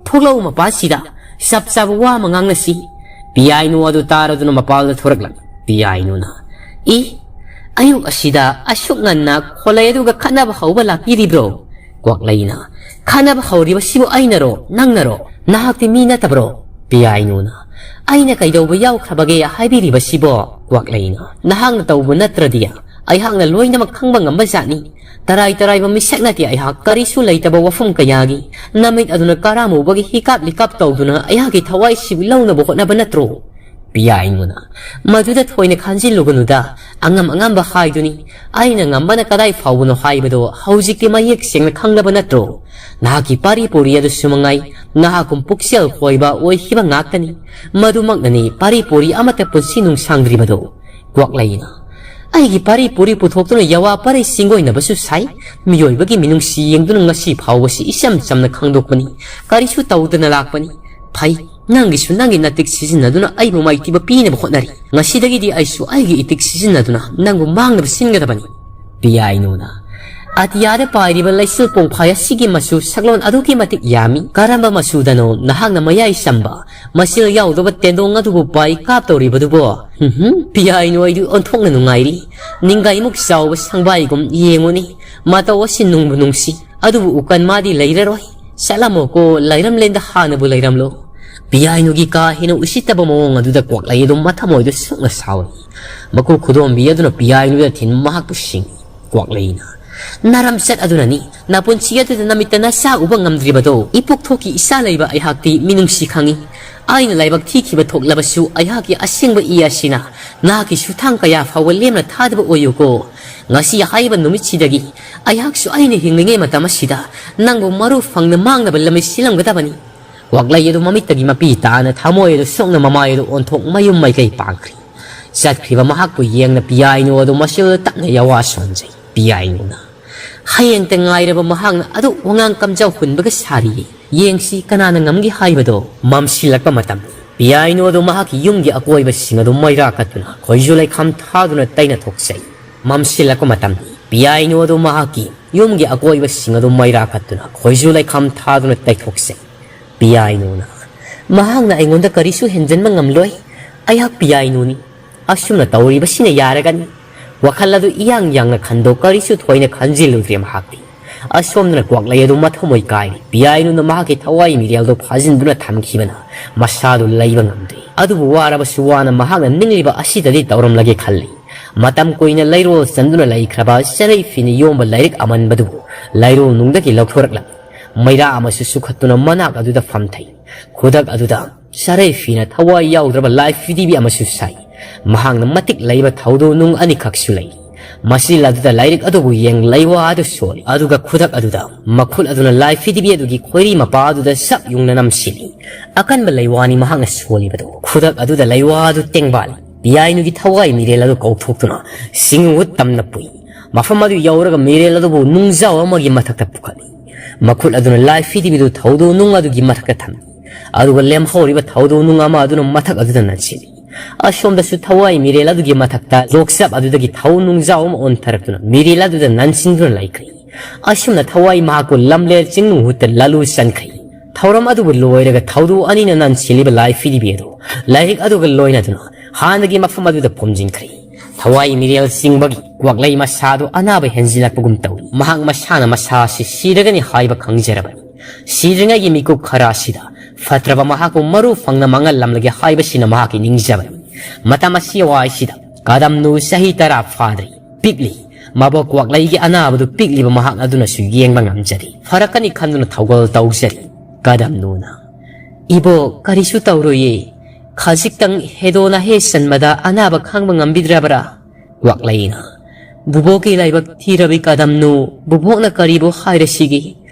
ꯊꯣꯛꯂꯛꯎ ꯃꯄꯥꯟꯁꯤꯗ, ꯆꯞ ꯆꯥꯕ ꯋꯥ ꯑꯃ ꯉꯥꯡꯅꯁꯤ꯫" ꯄꯤꯌꯥꯏꯅꯨ ꯑꯗꯨ ꯇꯥꯔꯗꯨꯅ ꯃꯄꯥꯜꯗ ꯊꯣꯔꯛꯂꯝꯃꯤ꯫ ꯄꯤꯌꯥꯏꯅꯨꯅ, "ꯏ, ꯑꯌꯨꯛ ꯑꯁꯤꯗ ꯑꯁꯨꯛ ꯉꯟꯅ ꯈꯣꯂꯩ ꯑꯗꯨꯒ ꯈꯠꯅꯕ ꯍꯧꯕ ꯂꯥꯛꯄꯤꯔꯤꯕ꯭ꯔꯣ?" ꯀ꯭ꯋꯥꯛꯂꯩꯅ, "ꯈꯠꯅꯕ ꯍꯧꯔꯤꯕꯁꯤꯕꯨ ꯑꯩꯅꯔꯣ, ꯅꯪꯅꯔꯣ? ꯅꯍꯥꯛꯇꯤ ꯃꯤ ꯅꯠꯇꯕ꯭ꯔꯣ?" ꯄꯤꯌꯥꯏꯅꯨꯅ, "ꯑꯩꯅ ꯀꯩꯗꯧꯕ ꯌꯥꯎꯈ꯭ꯔꯕꯒꯦ ꯍꯥꯏꯕꯤꯔꯤꯕꯁꯤꯕꯣ?" ꯀ꯭ꯋꯥꯛꯂꯩꯅ, "ꯅꯍꯥꯛꯅ ꯇꯧꯕ ꯅꯠꯇ꯭ꯔꯗꯤ ꯑꯩꯍꯥꯛꯅ ꯂꯣꯏꯅꯃꯛ ꯈꯪꯕ ꯉꯝꯕ ꯖꯥꯠꯅꯤ꯫ ꯇꯔꯥꯏ ꯇꯔꯥꯏꯕ ꯃꯤꯁꯛ ꯅꯠꯇꯦ ꯑꯩꯍꯥꯛ꯫ ꯀꯔꯤꯁꯨ ꯂꯩꯇꯕ ꯋꯥꯐꯝ ꯀꯌꯥꯒꯤ ꯅꯃꯤꯠ ꯑꯗꯨꯅ ꯀꯔꯥꯝ ꯎꯕꯒꯤ ꯍꯤꯀꯥꯞ ꯂꯤꯀꯥꯞ ꯇꯧꯗꯨꯅ ꯑꯩꯍꯥꯛꯀꯤ ꯊꯋꯥꯏꯁꯤꯕꯨ ꯂꯧꯅꯕ ꯍꯣꯠꯅꯕ ꯅꯠꯇ꯭ꯔꯣ?" ꯄꯤꯌꯥꯏꯅꯨꯅ, "ꯃꯗꯨꯗ ꯊꯣꯏꯅ ꯈꯟꯖꯤꯜꯂꯨꯒꯅꯨꯗ, ꯑꯉꯝ ꯑꯉꯝꯕ ꯍꯥꯏꯗꯨꯅꯤ꯫ ꯑꯩꯅ ꯉꯝꯕꯅ ꯀꯗꯥꯏ ꯐꯥꯎꯕꯅꯣ ꯍꯥꯏꯕꯗꯣ ꯍꯧꯖꯤꯛꯇꯤ ꯃꯌꯦꯛ ꯁꯦꯡꯅ ꯈꯪꯂꯕ ꯅꯠꯇ꯭ꯔꯣ? ꯅꯍꯥꯛꯀꯤ ꯄꯥꯔꯤ ꯄꯨꯔꯤ ꯑꯗꯨꯁꯨ ꯃꯉꯥꯏ, ꯅꯍꯥꯛꯀꯨꯝ ꯄꯨꯛꯆꯦꯜ ꯈꯣꯏꯕ ꯑꯣꯏꯈꯤꯕ ꯉꯥꯛꯇꯅꯤ꯫ ꯃꯗꯨꯃꯛꯅꯅꯤ ꯄꯥꯔꯤ ꯄꯨꯔꯤ ꯑꯃꯠꯇ ꯄꯨꯟꯁꯤ ꯅꯨꯡꯁꯥꯡꯗ꯭ꯔꯤꯕꯗꯨ꯫ ꯀ꯭ꯋꯥꯛꯂꯩꯅ, ꯑꯩꯒꯤ ꯄꯥꯔꯤ ꯄꯨꯔꯤ ꯄꯨꯊꯣꯛꯇꯨꯅ ꯌꯥꯋꯥ ꯄꯔꯩ ꯆꯤꯡꯒꯣꯏꯅꯕꯁꯨ ꯁꯥꯏ꯫ ꯃꯤꯑꯣꯏꯕꯒꯤ ꯃꯤꯅꯨꯡꯁꯤ ꯌꯦꯡꯗꯨꯅ ꯉꯁꯤ ꯐꯥꯎꯕꯁꯤ ꯏꯆꯝ ꯆꯝꯅ ꯈꯪꯗꯣꯛꯄꯅꯤ꯫ ꯀꯔꯤꯁꯨ ꯇꯧꯗꯅ ꯂꯥꯛꯄꯅꯤ꯫ ꯐꯩ, ꯅꯪꯒꯤꯁꯨ ꯅꯪꯒꯤ ꯅꯇꯤꯛ ꯁꯤꯖꯤꯟꯅꯗꯨꯅ ꯑꯩꯕꯨ ꯃꯥꯏꯊꯤꯕ ꯄꯤꯅꯕ ꯍꯣꯠꯅꯔꯤ꯫ ꯉꯁꯤꯗꯒꯤꯗꯤ ꯑꯩꯁꯨ ꯑꯩꯒꯤ ꯏꯇꯤꯛ ꯁꯤꯖꯤꯟꯅꯗꯨꯅ ꯅꯪꯕꯨ ꯃꯥꯡꯅꯕ ꯁꯤꯟꯒꯗꯕꯅꯤ꯫ ꯄꯤꯌꯥꯏꯅꯨꯅ, ꯑꯇꯤꯌꯥꯗ ꯄꯥꯏꯔꯤꯕ ꯂꯩꯆꯤꯜ ꯄꯣꯡꯐꯥꯏ ꯑꯁꯤꯒꯤ ꯃꯆꯨ ꯁꯛꯂꯣꯟ ꯑꯗꯨꯛꯀꯤ ꯃꯇꯤꯛ ꯌꯥꯝꯃꯤ꯫ ꯀꯔꯝꯕ ꯃꯆꯨꯗꯅꯣ ꯅꯍꯥꯛꯅ ꯃꯌꯥꯏ ꯆꯝꯕ, ꯃꯆꯤꯜ ꯌꯥꯎꯗꯕ ꯇꯦꯟꯗꯣꯡ ꯑꯗꯨꯕꯨ ꯄꯥꯏ ꯀꯥꯞꯇꯧꯔꯤꯕꯗꯨꯕꯣ? ꯍꯨꯝ ꯍꯨꯝ, ꯄꯤꯌꯥꯏꯅꯨ ꯑꯩꯗꯨ ꯑꯣꯟꯊꯣꯛꯅ ꯅꯨꯡꯉꯥꯏꯔꯤ꯫ ꯅꯤꯡꯒꯥꯏꯃꯨꯛ ꯆꯥꯎꯕ ꯁꯪꯕꯥꯏꯒꯨꯝ ꯌꯦꯡꯉꯨꯅꯤ꯫ ꯃꯇꯧ ꯑꯁꯤ ꯅꯨꯡꯕꯨ ꯅꯨꯡꯁꯤ꯫ ꯑꯗꯨꯕꯨ ꯎꯀꯟ ꯃꯥꯗꯤ ꯂꯩꯔꯔꯣꯏ꯫ ꯆꯠꯂꯝꯃꯣꯀꯣ, ꯂꯩꯔꯝꯂꯦꯟꯗ ꯍꯥꯟꯅꯕꯨ ꯂꯩꯔꯝꯂꯣ꯫ ꯄꯤꯌꯥꯏꯅꯨꯒꯤ ꯀꯥ ꯍꯦꯟꯅ ꯎꯁꯤꯠꯇꯕ ꯃꯑꯣꯡ ꯑꯗꯨꯗ ꯀ꯭ꯋꯥꯛꯂꯩ ꯑꯗꯨꯝ ꯃꯊꯃꯣꯏꯗ ꯁꯨꯛꯅ ꯁꯥꯎꯏ꯫ ꯃꯀꯣꯛ ꯈꯨꯗꯣꯝꯕꯤ ꯑꯗꯨꯅ ꯄꯤꯌꯥꯏꯅꯨꯗ ꯊꯤꯟ ꯃꯍꯥꯛꯄꯨ ꯁꯤꯡꯏ꯫ ꯀ꯭ꯋꯥꯛꯂꯩꯅ, ꯅꯔꯝꯆꯠ ꯑꯗꯨꯅꯅꯤ ꯅꯄꯨꯟꯁꯤ ꯑꯗꯨꯗ ꯅꯃꯤꯠꯇ ꯅꯆꯥ ꯎꯕ ꯉꯝꯗ꯭ꯔꯤꯕꯗꯣ꯫ ꯏꯄꯣꯛꯊꯣꯛꯀꯤ ꯏꯆꯥ ꯂꯩꯕ ꯑꯩꯍꯥꯛꯇꯤ ꯃꯤꯅꯨꯡꯁꯤ ꯈꯪꯏ꯫ ꯑꯩꯅ ꯂꯥꯏꯕꯛ ꯊꯤꯈꯤꯕ ꯊꯣꯛꯂꯕꯁꯨ ꯑꯩꯍꯥꯛꯀꯤ ꯑꯁꯦꯡꯕ ꯏ ꯑꯁꯤꯅ ꯅꯍꯥꯛꯀꯤ ꯁꯨꯊꯥꯡ ꯀꯌꯥ ꯐꯥꯎꯕ ꯂꯦꯝꯅ ꯊꯥꯗꯕ ꯑꯣꯏꯌꯨꯀꯣ꯫ ꯉꯁꯤ ꯍꯥꯏꯔꯤꯕ ꯅꯨꯃꯤꯠꯁꯤꯗꯒꯤ ꯑꯩꯍꯥꯛꯁꯨ ꯑꯩꯅ ꯍꯤꯡꯂꯤꯉꯩ ꯃꯇꯝ ꯑꯁꯤꯗ ꯅꯪꯕꯨ ꯃꯔꯨ ꯐꯪꯅ ꯃꯥꯡꯅꯕ ꯂꯝꯕꯤ ꯁꯤꯜꯂꯝꯒꯗꯕꯅꯤ꯫ ꯀ꯭ꯋꯥꯛꯂꯩ ꯑꯗꯨ ꯃꯃꯤꯠꯇꯒꯤ ꯃꯄꯤ ꯇꯥꯅ ꯊꯃꯣꯏ ꯑꯗꯨ ꯁꯣꯛꯅ ꯃꯃꯥꯏ ꯑꯗꯨ ꯑꯣꯟꯊꯣꯛ ꯃꯌꯨꯝ ꯃꯥꯏꯀꯩ ꯄꯥꯡꯈ꯭ꯔꯤ꯫ ꯆꯠꯈ꯭ꯔꯤꯕ ꯃꯍꯥꯛꯄꯨ ꯌꯦꯡꯅ ꯄꯤꯌꯥꯏꯅꯨ ꯑꯗꯨ ꯃꯁꯤꯗ ꯇꯞꯅ ꯌꯥꯋꯥ ꯁꯣꯟꯖꯩ꯫ ꯄꯤꯌꯥꯏꯅꯨꯅ, ꯍꯌꯦꯡꯇ ꯉꯥꯏꯔꯕ ꯃꯍꯥꯛꯅ ꯑꯗꯨ ꯋꯥꯉꯥꯡ ꯀꯝꯖꯥꯎ ꯍꯨꯟꯕꯒ ꯁꯥꯔꯤꯌꯦ꯫ ꯌꯦꯡꯁꯤ ꯀꯅꯥꯅ ꯉꯝꯒꯦ ꯍꯥꯏꯕꯗꯣ꯫ ꯃꯝꯁꯤꯜꯂꯛꯄ ꯃꯇꯝ꯫ ꯄꯤꯌꯥꯏꯅꯨ ꯑꯗꯨ ꯃꯍꯥꯛꯀꯤ ꯌꯨꯝꯒꯤ ꯑꯀꯣꯏꯕꯁꯤꯡ ꯑꯗꯨ ꯃꯩꯔꯥ ꯀꯠꯇꯨꯅ ꯈꯣꯏꯖꯨ ꯂꯩꯈꯥꯝ ꯊꯥꯗꯨꯅ ꯇꯩꯅ ꯊꯣꯛꯆꯩ꯫ ꯃꯝꯁꯤꯜꯂꯛꯄ ꯃꯇꯝ꯫ ꯄꯤꯌꯥꯏꯅꯨ ꯑꯗꯨ ꯃꯍꯥꯛꯀꯤ ꯌꯨꯝꯒꯤ ꯑꯀꯣꯏꯕꯁꯤꯡ ꯑꯗꯨ ꯃꯩꯔꯥ ꯀꯠꯇꯨꯅ ꯈꯣꯏꯖꯨ ꯂꯩꯈꯥꯝ ꯊꯥꯗꯨꯅ ꯇꯩꯊꯣꯛꯆꯩ꯫ ꯄꯤꯌꯥꯏꯅꯨꯅ, ꯃꯍꯥꯛꯅ ꯑꯩꯉꯣꯟꯗ ꯀꯔꯤꯁꯨ ꯍꯦꯟꯖꯟꯕ ꯉꯝꯂꯣꯏ꯫ ꯑꯩꯍꯥꯛ ꯄꯤꯌꯥꯏꯅꯨꯅꯤ꯫ ꯑꯁꯨꯝꯅ ꯇꯧꯔꯤꯕꯁꯤꯅ ꯌꯥꯔꯒꯅꯤ꯫ ꯋꯥꯈꯜ ꯑꯗꯨ ꯏꯌꯥꯡ ꯌꯥꯡꯅ ꯈꯟꯗꯣꯛ ꯀꯔꯤꯁꯨ ꯊꯣꯏꯅ ꯈꯟꯖꯤꯜꯂꯨꯗ꯭ꯔꯦ ꯃꯍꯥꯛꯇꯤ꯫ ꯑꯁꯣꯝꯗꯅ ꯀ꯭ꯋꯥꯛꯂꯩ ꯑꯗꯨ ꯃꯊꯃꯣꯏ ꯀꯥꯏꯔꯤ꯫ ꯄꯤꯌꯥꯏꯅꯨꯅ ꯃꯍꯥꯛꯀꯤ ꯊꯋꯥꯏ ꯃꯤꯔꯦꯜꯗꯨ ꯐꯥꯖꯤꯟꯗꯨꯅ ꯊꯝꯈꯤꯕꯅ ꯃꯁꯥꯗꯨ ꯂꯩꯕ ꯉꯝꯗꯦ꯫ ꯑꯗꯨꯕꯨ ꯋꯥꯔꯕꯁꯨ ꯋꯥꯅ ꯃꯍꯥꯛꯅ ꯅꯤꯡꯂꯤꯕ ꯑꯁꯤꯗꯗꯤ ꯇꯧꯔꯝꯂꯒꯦ ꯈꯜꯂꯤ꯫ ꯃꯇꯝ ꯀꯨꯏꯅ ꯂꯩꯔꯣꯜ ꯆꯟꯗꯨꯅ ꯂꯩꯈ꯭ꯔꯕ ꯆꯔꯩ ꯐꯤꯅ ꯌꯣꯝꯕ ꯂꯥꯏꯔꯤꯛ ꯑꯃꯟꯕꯗꯨꯕꯨ ꯂꯩꯔꯣꯜ ꯅꯨꯡꯗꯒꯤ ꯂꯧꯊꯣꯔꯛꯂꯝꯃꯤ꯫ ꯃꯩꯔꯥ ꯑꯃꯁꯨ ꯆꯨꯈꯠꯇꯨꯅ ꯃꯅꯥꯛ ꯑꯗꯨꯗ ꯐꯝꯊꯩ꯫ ꯈꯨꯗꯛ ꯑꯗꯨꯗ ꯆꯔꯩ ꯐꯤꯅ ꯊꯋꯥꯏ ꯌꯥꯎꯗ꯭ꯔꯕ ꯂꯥꯏ ꯐꯤꯗꯤꯕꯤ ꯑꯃꯁꯨ ꯁꯥꯏ꯫ ꯃꯍꯥꯛꯅ ꯃꯇꯤꯛ ꯂꯩꯕ ꯊꯧꯗꯣ ꯅꯨꯡ ꯑꯅꯤꯈꯛꯁꯨ ꯂꯩ꯫ ꯃꯆꯤꯜ ꯑꯗꯨꯗ ꯂꯥꯏꯔꯤꯛ ꯑꯗꯨꯕꯨ ꯌꯦꯡ ꯂꯩꯋꯥ ꯑꯗꯨ ꯁꯣꯜꯂꯤ꯫ ꯑꯗꯨꯒ ꯈꯨꯗꯛ ꯑꯗꯨꯗ ꯃꯈꯨꯠ ꯑꯗꯨꯅ ꯂꯥꯏ ꯐꯤꯗꯤꯕꯤ ꯑꯗꯨꯒꯤ ꯈꯣꯏꯔꯤ ꯃꯄꯥ ꯑꯗꯨꯗ ꯁꯛ ꯌꯨꯡꯅ ꯅꯝꯁꯤꯜꯂꯤ꯫ ꯑꯀꯟꯕ ꯂꯩꯋꯥꯅꯤ ꯃꯍꯥꯛꯅ ꯁꯣꯜꯂꯤꯕꯗꯨ꯫ ꯈꯨꯗꯛ ꯑꯗꯨꯗ ꯂꯩꯋꯥ ꯑꯗꯨ ꯇꯦꯡꯕꯥꯜꯂꯤ꯫ ꯄꯤꯌꯥꯏꯅꯨꯒꯤ ꯊꯋꯥꯏ ꯃꯤꯔꯦꯜ ꯑꯗꯨ ꯀꯧꯊꯣꯛꯇꯨꯅ ꯁꯤꯡꯎ ꯇꯝꯅ ꯄꯨꯏ꯫ ꯃꯐꯝ ꯑꯗꯨ ꯌꯧꯔꯒ ꯃꯤꯔꯦꯜ ꯑꯗꯨꯕꯨ ꯅꯨꯡꯖꯥꯎ ꯑꯃꯒꯤ ꯃꯊꯛꯇ ꯄꯨꯈꯠꯂꯤ꯫ ꯃꯈꯨꯠ ꯑꯗꯨꯅ ꯂꯥꯏ ꯐꯤꯗꯤꯕꯤꯗꯨ ꯊꯧꯗꯣꯛ ꯅꯨꯡ ꯑꯗꯨꯒꯤ ꯃꯊꯛꯇ ꯊꯝꯃꯤ꯫ ꯑꯗꯨꯒ ꯂꯦꯝꯍꯧꯔꯤꯕ ꯊꯧꯗꯣꯛ ꯅꯨꯡ ꯑꯃ ꯑꯗꯨꯅ ꯃꯊꯛ ꯑꯗꯨꯗ ꯅꯟꯁꯤꯜꯂꯤ꯫ ꯑꯁꯣꯝꯗꯁꯨ ꯊꯋꯥꯏ ꯃꯤꯔꯦꯜ ꯑꯗꯨꯒꯤ ꯃꯊꯛꯇ ꯂꯣꯛꯆꯞ ꯑꯗꯨꯗꯒꯤ ꯊꯧ ꯅꯨꯡꯖꯥꯎ ꯑꯃ ꯑꯣꯟꯊꯔꯛꯇꯨꯅ ꯃꯤꯔꯦꯜ ꯑꯗꯨꯗ ꯅꯟꯁꯤꯟꯗꯨꯅ ꯂꯩꯈ꯭ꯔꯤ꯫ ꯑꯁꯨꯝꯅ ꯊꯋꯥꯏ ꯃꯍꯥꯛꯄꯨ ꯂꯝꯂꯦꯜ ꯆꯤꯡ ꯃꯍꯨꯠꯇ ꯂꯥꯂꯨ ꯆꯟꯈ꯭ꯔꯤ꯫ ꯊꯧꯔꯝ ꯑꯗꯨꯕꯨ ꯂꯣꯏꯔꯒ ꯊꯧꯗꯣꯛ ꯑꯅꯤꯅ ꯅꯟꯁꯤꯜꯂꯤꯕ ꯂꯥꯏ ꯐꯤꯗꯤꯕꯤ ꯑꯗꯨ ꯂꯥꯏꯔꯤꯛ ꯑꯗꯨꯒ ꯂꯣꯏꯅꯗꯨꯅ ꯍꯥꯟꯅꯒꯤ ꯃꯐꯝ ꯑꯗꯨꯗ ꯐꯨꯝꯖꯤꯟꯈ꯭ꯔꯤ꯫ ꯊꯋꯥꯏ ꯃꯤꯔꯦꯜ ꯆꯤꯡꯕꯒꯤ ꯀ꯭ꯋꯥꯛꯂꯩ ꯃꯁꯥꯗꯨ ꯑꯅꯥꯕ ꯍꯦꯟꯖꯤꯜꯂꯛꯄꯒꯨꯝ ꯇꯧꯏ꯫ ꯃꯍꯥꯛ ꯃꯁꯥꯅ ꯃꯁꯥ ꯑꯁꯤ ꯁꯤꯔꯒꯅꯤ ꯍꯥꯏꯕ ꯈꯪꯖꯔꯕꯅꯤ꯫ ꯁꯤꯗ꯭ꯔꯤꯉꯩꯒꯤ ꯃꯤꯀꯨꯞ ꯈꯔ ꯑꯁꯤꯗ ꯐꯠꯇ꯭ꯔꯕ ꯃꯍꯥꯛꯄꯨ ꯃꯔꯨ ꯐꯪꯅ ꯃꯥꯡꯍꯜꯂꯝꯂꯒꯦ ꯍꯥꯏꯕꯁꯤꯅ ꯃꯍꯥꯛꯀꯤ ꯅꯤꯡꯖꯕꯅꯤ꯫ ꯃꯇꯝ ꯑꯁꯤ ꯋꯥꯏꯁꯤꯗ ꯀꯗꯝꯅꯨ ꯆꯍꯤ ꯇꯔꯥ ꯐꯥꯗ꯭ꯔꯤ, ꯄꯤꯛꯂꯤ꯫ ꯃꯕꯣꯛ ꯀ꯭ꯋꯥꯛꯂꯩꯒꯤ ꯑꯅꯥꯕꯗꯨ ꯄꯤꯛꯂꯤꯕ ꯃꯍꯥꯛ ꯑꯗꯨꯅꯁꯨ ꯌꯦꯡꯕ ꯉꯝꯖꯔꯤ꯫ ꯐꯔꯛꯀꯅꯤ ꯈꯟꯗꯨꯅ ꯊꯧꯒꯜ ꯇꯧꯖꯔꯤ꯫ ꯀꯗꯝꯅꯨꯅ, "ꯏꯕꯣꯛ, ꯀꯔꯤꯁꯨ ꯇꯧꯔꯣꯏꯌꯦ꯫ ꯈꯖꯤꯛꯇꯪ ꯍꯦꯗꯣ ꯅꯍꯦ ꯆꯟꯕꯗ ꯑꯅꯥꯕ ꯈꯥꯡꯕ ꯉꯝꯕꯤꯗ꯭ꯔꯕ꯭ꯔꯥ?" ꯀ꯭ꯋꯥꯛꯂꯩꯅ, "ꯕꯨꯕꯣꯛꯀꯤ ꯂꯥꯏꯕꯛ ꯊꯤꯔꯕꯤ ꯀꯗꯝꯅꯨ, ꯕꯨꯕꯣꯛꯅ ꯀꯔꯤꯕꯨ ꯍꯥꯏꯔꯁꯤꯒꯦ?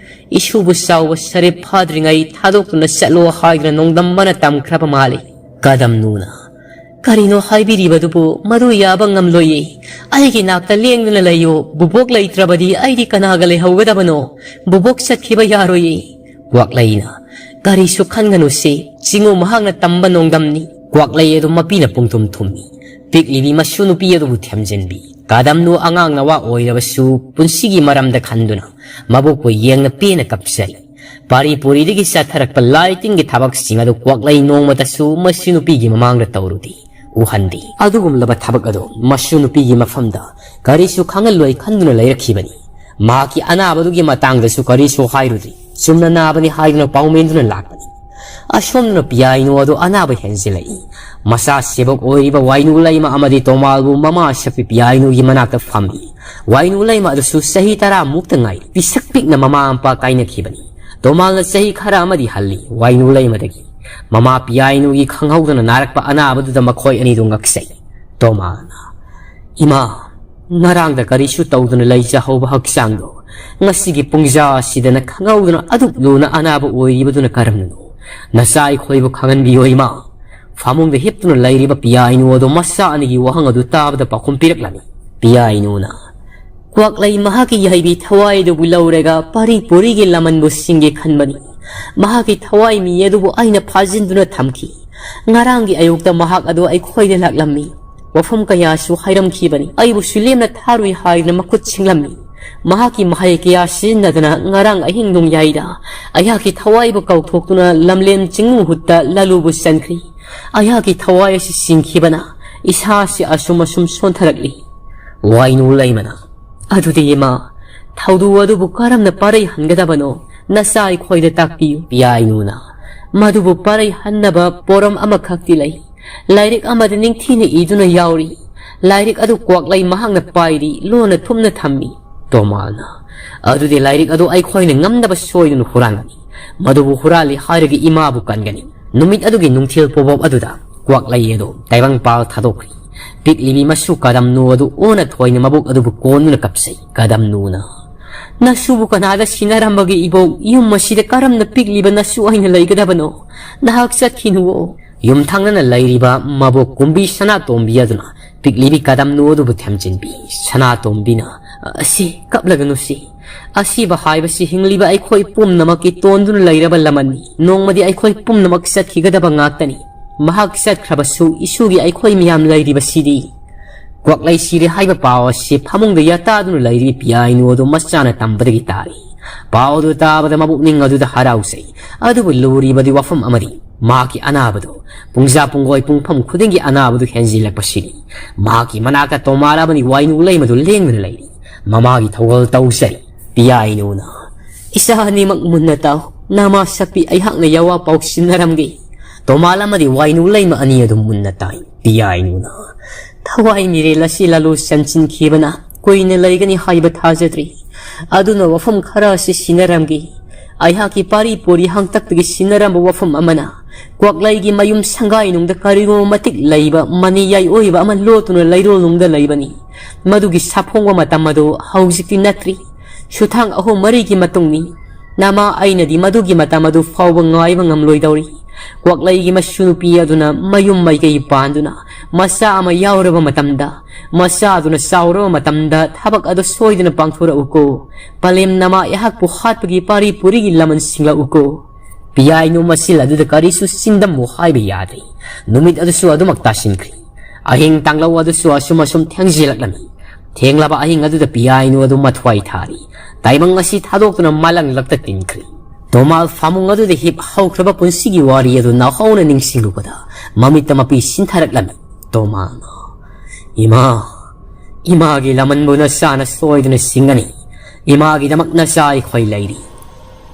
ꯏꯁꯨꯕꯨ ꯆꯥꯎꯕ ꯁꯔꯦꯞ ꯐꯥꯗ꯭ꯔꯤꯉꯩ ꯊꯥꯗꯣꯛꯇꯨꯅ ꯆꯠꯂꯣ ꯍꯥꯏꯗꯨꯅ ꯅꯣꯡꯗꯝꯕꯅ ꯇꯝꯈ꯭ꯔꯕ ꯃꯥꯜꯂꯤ꯫" ꯀꯗꯝꯅꯨꯅ, "ꯀꯔꯤꯅꯣ ꯍꯥꯏꯕꯤꯔꯤꯕꯗꯨꯕꯨ? ꯃꯗꯨ ꯌꯥꯕ ꯉꯝꯂꯣꯏꯌꯦ꯫ ꯑꯩꯒꯤ ꯅꯥꯛꯇ ꯂꯦꯡꯗꯨꯅ ꯂꯩꯌꯨ꯫ ꯕꯨꯕꯣꯛ ꯂꯩꯇ꯭ꯔꯕꯗꯤ ꯑꯩꯗꯤ ꯀꯅꯥꯒ ꯂꯩꯍꯧꯒꯗꯕꯅꯣ? ꯕꯨꯕꯣꯛ ꯆꯠꯈꯤꯕ ꯌꯥꯔꯣꯏꯌꯦ꯫" ꯀ꯭ꯋꯥꯛꯂꯩꯅ, "ꯀꯔꯤꯁꯨ ꯈꯟꯒꯅꯨꯁꯤ, ꯆꯤꯡꯉꯨ, ꯃꯍꯥꯛꯅ ꯇꯝꯕ ꯅꯣꯡꯗꯝꯅꯤ꯫" ꯀ꯭ꯋꯥꯛꯂꯩ ꯑꯗꯨ ꯃꯄꯤꯅ ꯄꯨꯡꯊꯨꯝ ꯊꯨꯝꯃꯤ꯫ ꯄꯤꯛꯂꯤꯕꯤ ꯃꯁꯨ ꯅꯨꯄꯤ ꯑꯗꯨꯕꯨ ꯊꯦꯝꯖꯤꯟꯕꯤ꯫ ꯀꯗꯝꯅꯨ ꯑꯉꯥꯡ ꯅꯋꯥ ꯑꯣꯏꯔꯕꯁꯨ ꯄꯨꯟꯁꯤꯒꯤ ꯃꯔꯝꯗ ꯈꯟꯗꯨꯅ ꯃꯕꯣꯛꯄꯨ ꯌꯦꯡꯅ ꯄꯦꯟꯅ ꯀꯞꯆꯔꯤ꯫ ꯄꯥꯔꯤ ꯄꯨꯔꯤꯗꯒꯤ ꯆꯠꯊꯔꯛꯄ ꯂꯥꯏ ꯇꯤꯟꯒꯤ ꯊꯕꯛꯁꯤꯡ ꯑꯗꯨ ꯀ꯭ꯋꯥꯛꯂꯩ ꯅꯣꯡꯃꯇꯁꯨ ꯃꯁꯨ ꯅꯨꯄꯤꯒꯤ ꯃꯃꯥꯡꯗ ꯇꯧꯔꯨꯗꯦ, ꯎꯍꯟꯗꯦ꯫ ꯑꯗꯨꯒꯨꯝꯂꯕ ꯊꯕꯛ ꯑꯗꯨ ꯃꯁꯨ ꯅꯨꯄꯤꯒꯤ ꯃꯐꯝꯗ ꯀꯔꯤꯁꯨ ꯈꯪꯍꯜꯂꯣꯏ ꯈꯟꯗꯨꯅ ꯂꯩꯔꯛꯈꯤꯕꯅꯤ꯫ ꯃꯍꯥꯛꯀꯤ ꯑꯅꯥꯕꯗꯨꯒꯤ ꯃꯇꯥꯡꯗꯁꯨ ꯀꯔꯤꯁꯨ ꯍꯥꯏꯔꯨꯗ꯭ꯔꯤ꯫ ꯆꯨꯝꯅ ꯅꯥꯕꯅꯤ ꯍꯥꯏꯗꯨꯅ ꯄꯥꯎꯃꯦꯟꯗꯨꯅ ꯂꯥꯛꯄꯅꯤ꯫ ꯑꯁꯣꯝꯗꯅ ꯄꯤꯌꯥꯏꯅꯨ ꯑꯗꯨ ꯑꯅꯥꯕ ꯍꯦꯟꯖꯤꯜꯂꯛꯏ꯫ ꯃꯆꯥ ꯁꯦꯕꯣꯛ ꯑꯣꯏꯔꯤꯕ ꯋꯥꯏꯅꯨ ꯂꯩꯃ ꯑꯃꯗꯤ ꯇꯣꯃꯥꯜꯕꯨ ꯃꯃꯥ ꯁꯛꯄꯤ ꯄꯤꯌꯥꯏꯅꯨꯒꯤ ꯃꯅꯥꯛꯇ ꯐꯝꯃꯤ꯫ ꯋꯥꯏꯅꯨ ꯂꯩꯃ ꯑꯗꯨꯁꯨ ꯆꯍꯤ ꯇꯔꯥ ꯃꯨꯛꯇ ꯉꯥꯏꯔꯤ꯫ ꯄꯤꯁꯛ ꯄꯤꯛꯅ ꯃꯃꯥ ꯃꯄꯥ ꯀꯥꯏꯅꯈꯤꯕꯅꯤ꯫ ꯇꯣꯃꯥꯜꯅ ꯆꯍꯤ ꯈꯔ ꯑꯃꯗꯤ ꯍꯜꯂꯤ ꯋꯥꯏꯅꯨ ꯂꯩꯃꯗꯒꯤ꯫ ꯃꯃꯥ ꯄꯤꯌꯥꯏꯅꯨꯒꯤ ꯈꯪꯍꯧꯗꯅ ꯅꯥꯔꯛꯄ ꯑꯅꯥꯕꯗꯨꯗ ꯃꯈꯣꯏ ꯑꯅꯤꯗꯨ ꯉꯛꯆꯩ꯫ ꯇꯣꯃꯥꯜꯅ, "ꯏꯃꯥ, ꯉꯔꯥꯡꯗ ꯀꯔꯤꯁꯨ ꯇꯧꯗꯅ ꯂꯩꯖꯍꯧꯕ ꯍꯛꯆꯥꯡꯗꯣ ꯉꯁꯤꯒꯤ ꯄꯨꯡꯖꯥ ꯑꯁꯤꯗꯅ ꯈꯪꯍꯧꯗꯅ ꯑꯗꯨꯛ ꯂꯨꯅ ꯑꯅꯥꯕ ꯑꯣꯏꯔꯤꯕꯗꯨꯅ ꯀꯔꯝꯅꯅꯣ? ꯅꯆꯥ ꯑꯩꯈꯣꯏꯕꯨ ꯈꯪꯍꯟꯕꯤꯌꯣ, ꯏꯃꯥ꯫ ꯐꯃꯨꯡꯗ ꯍꯤꯞꯇꯨꯅ ꯂꯩꯔꯤꯕ ꯄꯤꯌꯥꯏꯅꯨ ꯑꯗꯣ ꯃꯆꯥ ꯑꯅꯤꯒꯤ ꯋꯥꯍꯪ ꯑꯗꯨ ꯇꯥꯕꯗ ꯄꯥꯎꯈꯨꯝ ꯄꯤꯔꯛꯂꯝꯃꯤ꯫ ꯄꯤꯌꯥꯏꯅꯨꯅ ꯀ꯭ꯋꯥꯛꯂꯩ ꯃꯍꯥꯛꯀꯤ ꯌꯥꯏꯕꯤ ꯊꯋꯥꯏ ꯑꯗꯨꯕꯨ ꯂꯧꯔꯒ ꯄꯥꯔꯤ ꯄꯨꯔꯤꯒꯤ ꯂꯃꯟꯕꯨ ꯁꯤꯡꯒꯦ ꯈꯟꯕꯅꯤ꯫ ꯃꯍꯥꯛꯀꯤ ꯊꯋꯥꯏ ꯃꯤ ꯑꯗꯨꯕꯨ ꯑꯩꯅ ꯐꯥꯖꯤꯟꯗꯨꯅ ꯊꯝꯈꯤ꯫ ꯉꯔꯥꯡꯒꯤ ꯑꯌꯨꯛꯇ ꯃꯍꯥꯛ ꯑꯗꯨ ꯑꯩꯈꯣꯏꯗ ꯂꯥꯛꯂꯝꯃꯤ꯫ ꯋꯥꯐꯝ ꯀꯌꯥꯁꯨ ꯍꯥꯏꯔꯝꯈꯤꯕꯅꯤ꯫ ꯑꯩꯕꯨꯁꯨ ꯂꯦꯝꯅ ꯊꯥꯔꯣꯏ ꯍꯥꯏꯗꯨꯅ ꯃꯈꯨꯠ ꯁꯤꯡꯂꯝꯃꯤ꯫ ꯃꯍꯥꯛꯀꯤ ꯃꯍꯩ ꯀꯌꯥ ꯁꯤꯖꯤꯟꯅꯗꯨꯅ ꯉꯔꯥꯡ ꯑꯍꯤꯡ ꯅꯣꯡꯌꯥꯏꯗ ꯑꯩꯍꯥꯛꯀꯤ ꯊꯋꯥꯏꯕꯨ ꯀꯥꯎꯊꯣꯛꯇꯨꯅ ꯂꯝꯂꯦꯟ ꯆꯤꯡ ꯃꯍꯨꯠꯇ ꯂꯥꯂꯨꯕꯨ ꯆꯟꯈ꯭ꯔꯤ꯫ ꯑꯩꯍꯥꯛꯀꯤ ꯊꯋꯥꯏ ꯑꯁꯤ ꯁꯤꯡꯈꯤꯕꯅ ꯏꯁꯥ ꯑꯁꯤ ꯑꯁꯨꯝ ꯑꯁꯨꯝ ꯁꯣꯟꯊꯔꯛꯂꯤ꯫ ꯋꯥꯏꯅꯨ ꯂꯩꯃꯅ, ꯑꯗꯨꯗꯤ ꯏꯃꯥ, ꯊꯧꯗꯣꯛ ꯑꯗꯨꯕꯨ ꯀꯔꯝꯅ ꯄꯥꯔꯩ ꯍꯟꯒꯗꯕꯅꯣ? ꯅꯆꯥ ꯑꯩꯈꯣꯏꯗ ꯇꯥꯛꯄꯤꯌꯨ꯫ ꯄꯤꯌꯥꯏꯅꯨꯅ, ꯃꯗꯨꯕꯨ ꯄꯥꯔꯩ ꯍꯟꯅꯕ ꯄꯣꯔꯝ ꯑꯃꯈꯛꯇꯤ ꯂꯩ꯫ ꯂꯥꯏꯔꯤꯛ ꯑꯃꯗ ꯅꯤꯡꯊꯤꯅ ꯏꯗꯨꯅ ꯌꯥꯎꯔꯤ꯫ ꯂꯥꯏꯔꯤꯛ ꯑꯗꯨ ꯀ꯭ꯋꯥꯛꯂꯩ ꯃꯍꯥꯛꯅ ꯄꯥꯏꯔꯤ, ꯂꯣꯟꯅ ꯊꯨꯞꯅ ꯊꯝꯃꯤ꯫ ꯇꯣꯃꯥꯜꯅ, ꯑꯗꯨꯗꯤ ꯂꯥꯏꯔꯤꯛ ꯑꯗꯨ ꯑꯩꯈꯣꯏꯅ ꯉꯝꯅꯕ ꯁꯣꯏꯗꯅ ꯍꯨꯔꯥꯟꯒꯅꯤ꯫ ꯃꯗꯨꯕꯨ ꯍꯨꯔꯥꯜꯂꯤ ꯍꯥꯏꯔꯒ ꯏꯃꯥꯕꯨ ꯀꯟꯒꯅꯤ꯫ ꯅꯨꯃꯤꯠ ꯑꯗꯨꯒꯤ ꯅꯨꯡꯊꯤꯜ ꯄꯣꯕꯣꯞ ꯑꯗꯨꯗ ꯀ꯭ꯋꯥꯛꯂꯩ ꯑꯗꯨ ꯇꯥꯏꯕꯪꯄꯥꯜ ꯊꯥꯗꯣꯛꯈ꯭ꯔꯤ꯫ ꯄꯤꯛꯂꯤꯕꯤ ꯃꯁꯨ ꯀꯗꯝꯅꯨ ꯑꯗꯨ ꯑꯣꯟꯅ ꯊꯣꯏꯅ ꯃꯕꯣꯛ ꯑꯗꯨꯕꯨ ꯀꯣꯟꯗꯨꯅ ꯀꯞꯆꯩ꯫ ꯀꯗꯝꯅꯨꯅ, ꯅꯁꯨꯕꯨ ꯀꯅꯥꯗ ꯁꯤꯟꯅꯔꯝꯕꯒꯦ ꯏꯕꯣꯛ? ꯌꯨꯝ ꯑꯁꯤꯗ ꯀꯔꯝꯅ ꯄꯤꯛꯂꯤꯕ ꯅꯁꯨ ꯑꯩꯅ ꯂꯩꯒꯗꯕꯅꯣ? ꯅꯍꯥꯛ ꯆꯠꯈꯤꯅꯨꯋꯣ꯫ ꯌꯨꯝꯊꯪꯅꯅ ꯂꯩꯔꯤꯕ ꯃꯕꯣꯛ ꯀꯨꯝꯕꯤ ꯁꯅꯥꯇꯣꯝꯕꯤ ꯑꯗꯨꯅ ꯄꯤꯛꯂꯤꯕꯤ ꯀꯗꯝꯅꯨ ꯑꯗꯨꯕꯨ ꯊꯦꯝꯖꯤꯟꯕꯤ꯫ ꯁꯅꯥꯇꯣꯝꯕꯤꯅ, ꯑꯁꯤ ꯀꯞꯂꯒꯅꯨ ꯁꯤ꯫ ꯑꯁꯤꯕ ꯍꯥꯏꯕꯁꯤ ꯍꯤꯡꯂꯤꯕ ꯑꯩꯈꯣꯏ ꯄꯨꯝꯅꯃꯛꯀꯤ ꯇꯣꯟꯗꯨꯅ ꯂꯩꯔꯕ ꯂꯃꯟꯅꯤ꯫ ꯅꯣꯡꯃꯗꯤ ꯑꯩꯈꯣꯏ ꯄꯨꯝꯅꯃꯛ ꯆꯠꯈꯤꯒꯗꯕ ꯉꯥꯛꯇꯅꯤ꯫ ꯃꯍꯥꯛ ꯆꯠꯈ꯭ꯔꯕꯁꯨ ꯏꯁꯨꯒꯤ ꯑꯩꯈꯣꯏ ꯃꯤꯌꯥꯝ ꯂꯩꯔꯤꯕꯁꯤꯗꯤ꯫ ꯀ꯭ꯋꯥꯛꯂꯩ ꯁꯤꯔꯦ ꯍꯥꯏꯕ ꯄꯥꯎ ꯑꯁꯤ ꯐꯃꯨꯡꯗ ꯌꯥꯇꯥꯗꯨꯅ ꯂꯩꯔꯤ ꯄꯤꯌꯥꯏꯅꯨ ꯑꯗꯨ ꯃꯆꯥꯅ ꯇꯝꯕꯗꯒꯤ ꯇꯥꯔꯤ꯫ ꯄꯥꯎ ꯑꯗꯨ ꯇꯥꯕꯗ ꯃꯕꯨꯛꯅꯤꯡ ꯑꯗꯨꯗ ꯍꯔꯥꯎꯖꯩ꯫ ꯑꯗꯨꯕꯨ ꯂꯨꯔꯤꯕꯗꯤ ꯋꯥꯐꯝ ꯑꯃꯗꯤ ꯃꯍꯥꯛꯀꯤ ꯑꯅꯥꯕꯗꯨ, ꯄꯨꯡꯖꯥ ꯄꯨꯡꯒꯣꯏ ꯄꯨꯡꯐꯝ ꯈꯨꯗꯤꯡꯒꯤ ꯑꯅꯥꯕꯗꯨ ꯍꯦꯟꯖꯤꯜꯂꯛꯄꯁꯤꯅꯤ꯫ ꯃꯍꯥꯛꯀꯤ ꯃꯅꯥꯛꯇ ꯇꯣꯃꯥꯔ ꯑꯃꯗꯤ ꯋꯥꯏꯅꯨ ꯂꯩꯃꯗꯨ ꯂꯦꯡꯗꯨꯅ ꯂꯩꯔꯤ꯫ ꯃꯃꯥꯒꯤ ꯊꯧꯒꯜ ꯇꯧꯖꯔꯤ꯫ ꯄꯤꯌꯥꯏꯅꯨꯅ, ꯏꯆꯥ ꯑꯅꯤꯃꯛ ꯃꯨꯟꯅ ꯇꯥꯎ꯫ ꯅꯃꯥ ꯁꯛꯄꯤ ꯑꯩꯍꯥꯛꯅ ꯌꯥꯋꯥ ꯄꯥꯎ ꯁꯤꯟꯅꯔꯝꯒꯦ꯫ ꯇꯣꯃꯥꯜ ꯑꯃꯗꯤ ꯋꯥꯏꯅꯨ ꯂꯩꯃ ꯑꯅꯤ ꯑꯗꯨ ꯃꯨꯟꯅ ꯇꯥꯏ꯫ ꯄꯤꯌꯥꯏꯅꯨꯅ, ꯊꯋꯥꯏ ꯃꯤꯔꯦꯜ ꯑꯁꯤ ꯂꯥꯂꯨ ꯆꯟꯁꯤꯟꯈꯤꯕꯅ ꯀꯨꯏꯅ ꯂꯩꯒꯅꯤ ꯍꯥꯏꯕ ꯊꯥꯖꯗ꯭ꯔꯤ꯫ ꯑꯗꯨꯅ ꯋꯥꯐꯝ ꯈꯔ ꯑꯁꯤ ꯁꯤꯟꯅꯔꯝꯒꯦ꯫ ꯑꯩꯍꯥꯛꯀꯤ ꯄꯥꯔꯤ ꯄꯨꯔꯤ ꯍꯥꯡꯇꯛꯇꯒꯤ ꯁꯤꯟꯅꯔꯝꯕ ꯋꯥꯐꯝ ꯑꯃꯅ ꯀ꯭ꯋꯥꯛꯂꯩꯒꯤ ꯃꯌꯨꯝ ꯁꯪꯒꯥꯏꯅꯨꯡꯗ ꯀꯔꯤꯒꯨꯝꯕ ꯃꯇꯤꯛ ꯂꯩꯕ ꯃꯅꯤꯌꯥꯏ ꯑꯣꯏꯕ ꯑꯃ ꯂꯣꯠꯇꯨꯅ ꯂꯩꯔꯣꯜꯅꯨꯡꯗ ꯂꯩꯕꯅꯤ꯫ ꯃꯗꯨꯒꯤ ꯁꯥꯐꯣꯡꯕ ꯃꯇꯝ ꯑꯗꯨ ꯍꯧꯖꯤꯛꯇꯤ ꯅꯠꯇ꯭ꯔꯤ꯫ ꯁꯨꯊꯥꯡ ꯑꯍꯨꯝ ꯃꯔꯤꯒꯤ ꯃꯇꯨꯡꯅꯤ꯫ ꯅꯃꯥ ꯑꯩꯅꯗꯤ ꯃꯗꯨꯒꯤ ꯃꯇꯝ ꯑꯗꯨ ꯐꯥꯎꯕ ꯉꯥꯏꯕ ꯉꯝꯂꯣꯏꯗꯧꯔꯤ꯫ ꯀ꯭ꯋꯥꯛꯂꯩꯒꯤ ꯃꯁꯨ ꯅꯨꯄꯤ ꯑꯗꯨꯅ ꯃꯌꯨꯝ ꯃꯥꯏꯀꯩ ꯄꯥꯟꯗꯨꯅ ꯃꯆꯥ ꯑꯃ ꯌꯥꯎꯔꯕ ꯃꯇꯝꯗ, ꯃꯆꯥ ꯑꯗꯨꯅ ꯆꯥꯎꯔꯕ ꯃꯇꯝꯗ ꯊꯕꯛ ꯑꯗꯨ ꯁꯣꯏꯗꯅ ꯄꯥꯡꯊꯣꯔꯛꯎꯀꯣ꯫ ꯄꯂꯦꯝ ꯅꯃꯥ ꯑꯩꯍꯥꯛꯄꯨ ꯍꯥꯠꯄꯒꯤ ꯄꯥꯔꯤ ꯄꯨꯔꯤꯒꯤ ꯂꯃꯟ ꯁꯤꯡꯂꯛꯎꯀꯣ꯫ ꯄꯤꯌꯥꯏꯅꯨ ꯃꯆꯤꯜ ꯑꯗꯨꯗ ꯀꯔꯤꯁꯨ ꯆꯤꯟꯗꯝꯃꯨ ꯍꯥꯏꯕ ꯌꯥꯗ꯭ꯔꯤ꯫ ꯅꯨꯃꯤꯠ ꯑꯗꯨꯁꯨ ꯑꯗꯨꯃꯛ ꯇꯥꯁꯤꯟꯈ꯭ꯔꯤ꯫ ꯑꯍꯤꯡ ꯇꯥꯡꯂꯧ ꯑꯗꯨꯁꯨ ꯑꯁꯨꯝ ꯑꯁꯨꯝ ꯊꯦꯡꯖꯤꯜꯂꯛꯂꯝꯃꯤ꯫ ꯊꯦꯡꯂꯕ ꯑꯍꯤꯡ ꯑꯗꯨꯗ ꯄꯤꯌꯥꯏꯅꯨ ꯑꯗꯨ ꯃꯊ꯭ꯋꯥꯏ ꯊꯥꯔꯤ꯫ ꯇꯥꯏꯕꯪ ꯑꯁꯤ ꯊꯥꯗꯣꯛꯇꯨꯅ ꯃꯥꯂꯪꯂꯛꯇ ꯇꯤꯟꯈ꯭ꯔꯤ꯫ ꯇꯣꯃꯥꯜ ꯐꯃꯨꯡ ꯑꯗꯨꯗ ꯍꯤꯞ ꯍꯧꯈ꯭ꯔꯕ ꯄꯨꯟꯁꯤꯒꯤ ꯋꯥꯔꯤ ꯑꯗꯨ ꯅꯧꯍꯧꯅ ꯅꯤꯡꯁꯤꯡꯂꯨꯕꯗ ꯃꯃꯤꯠꯇ ꯃꯄꯤ ꯁꯤꯟꯊꯔꯛꯂꯝꯃꯤ꯫ ꯇꯣꯃꯥꯜꯅ, "ꯏꯃꯥ, ꯏꯃꯥꯒꯤ ꯂꯃꯟꯕꯨ ꯅꯆꯥꯅ ꯁꯣꯏꯗꯅ ꯁꯤꯡꯒꯅꯤ꯫ ꯏꯃꯥꯒꯤꯗꯃꯛ ꯅꯆꯥ ꯑꯩꯈꯣꯏ ꯂꯩꯔꯤ꯫"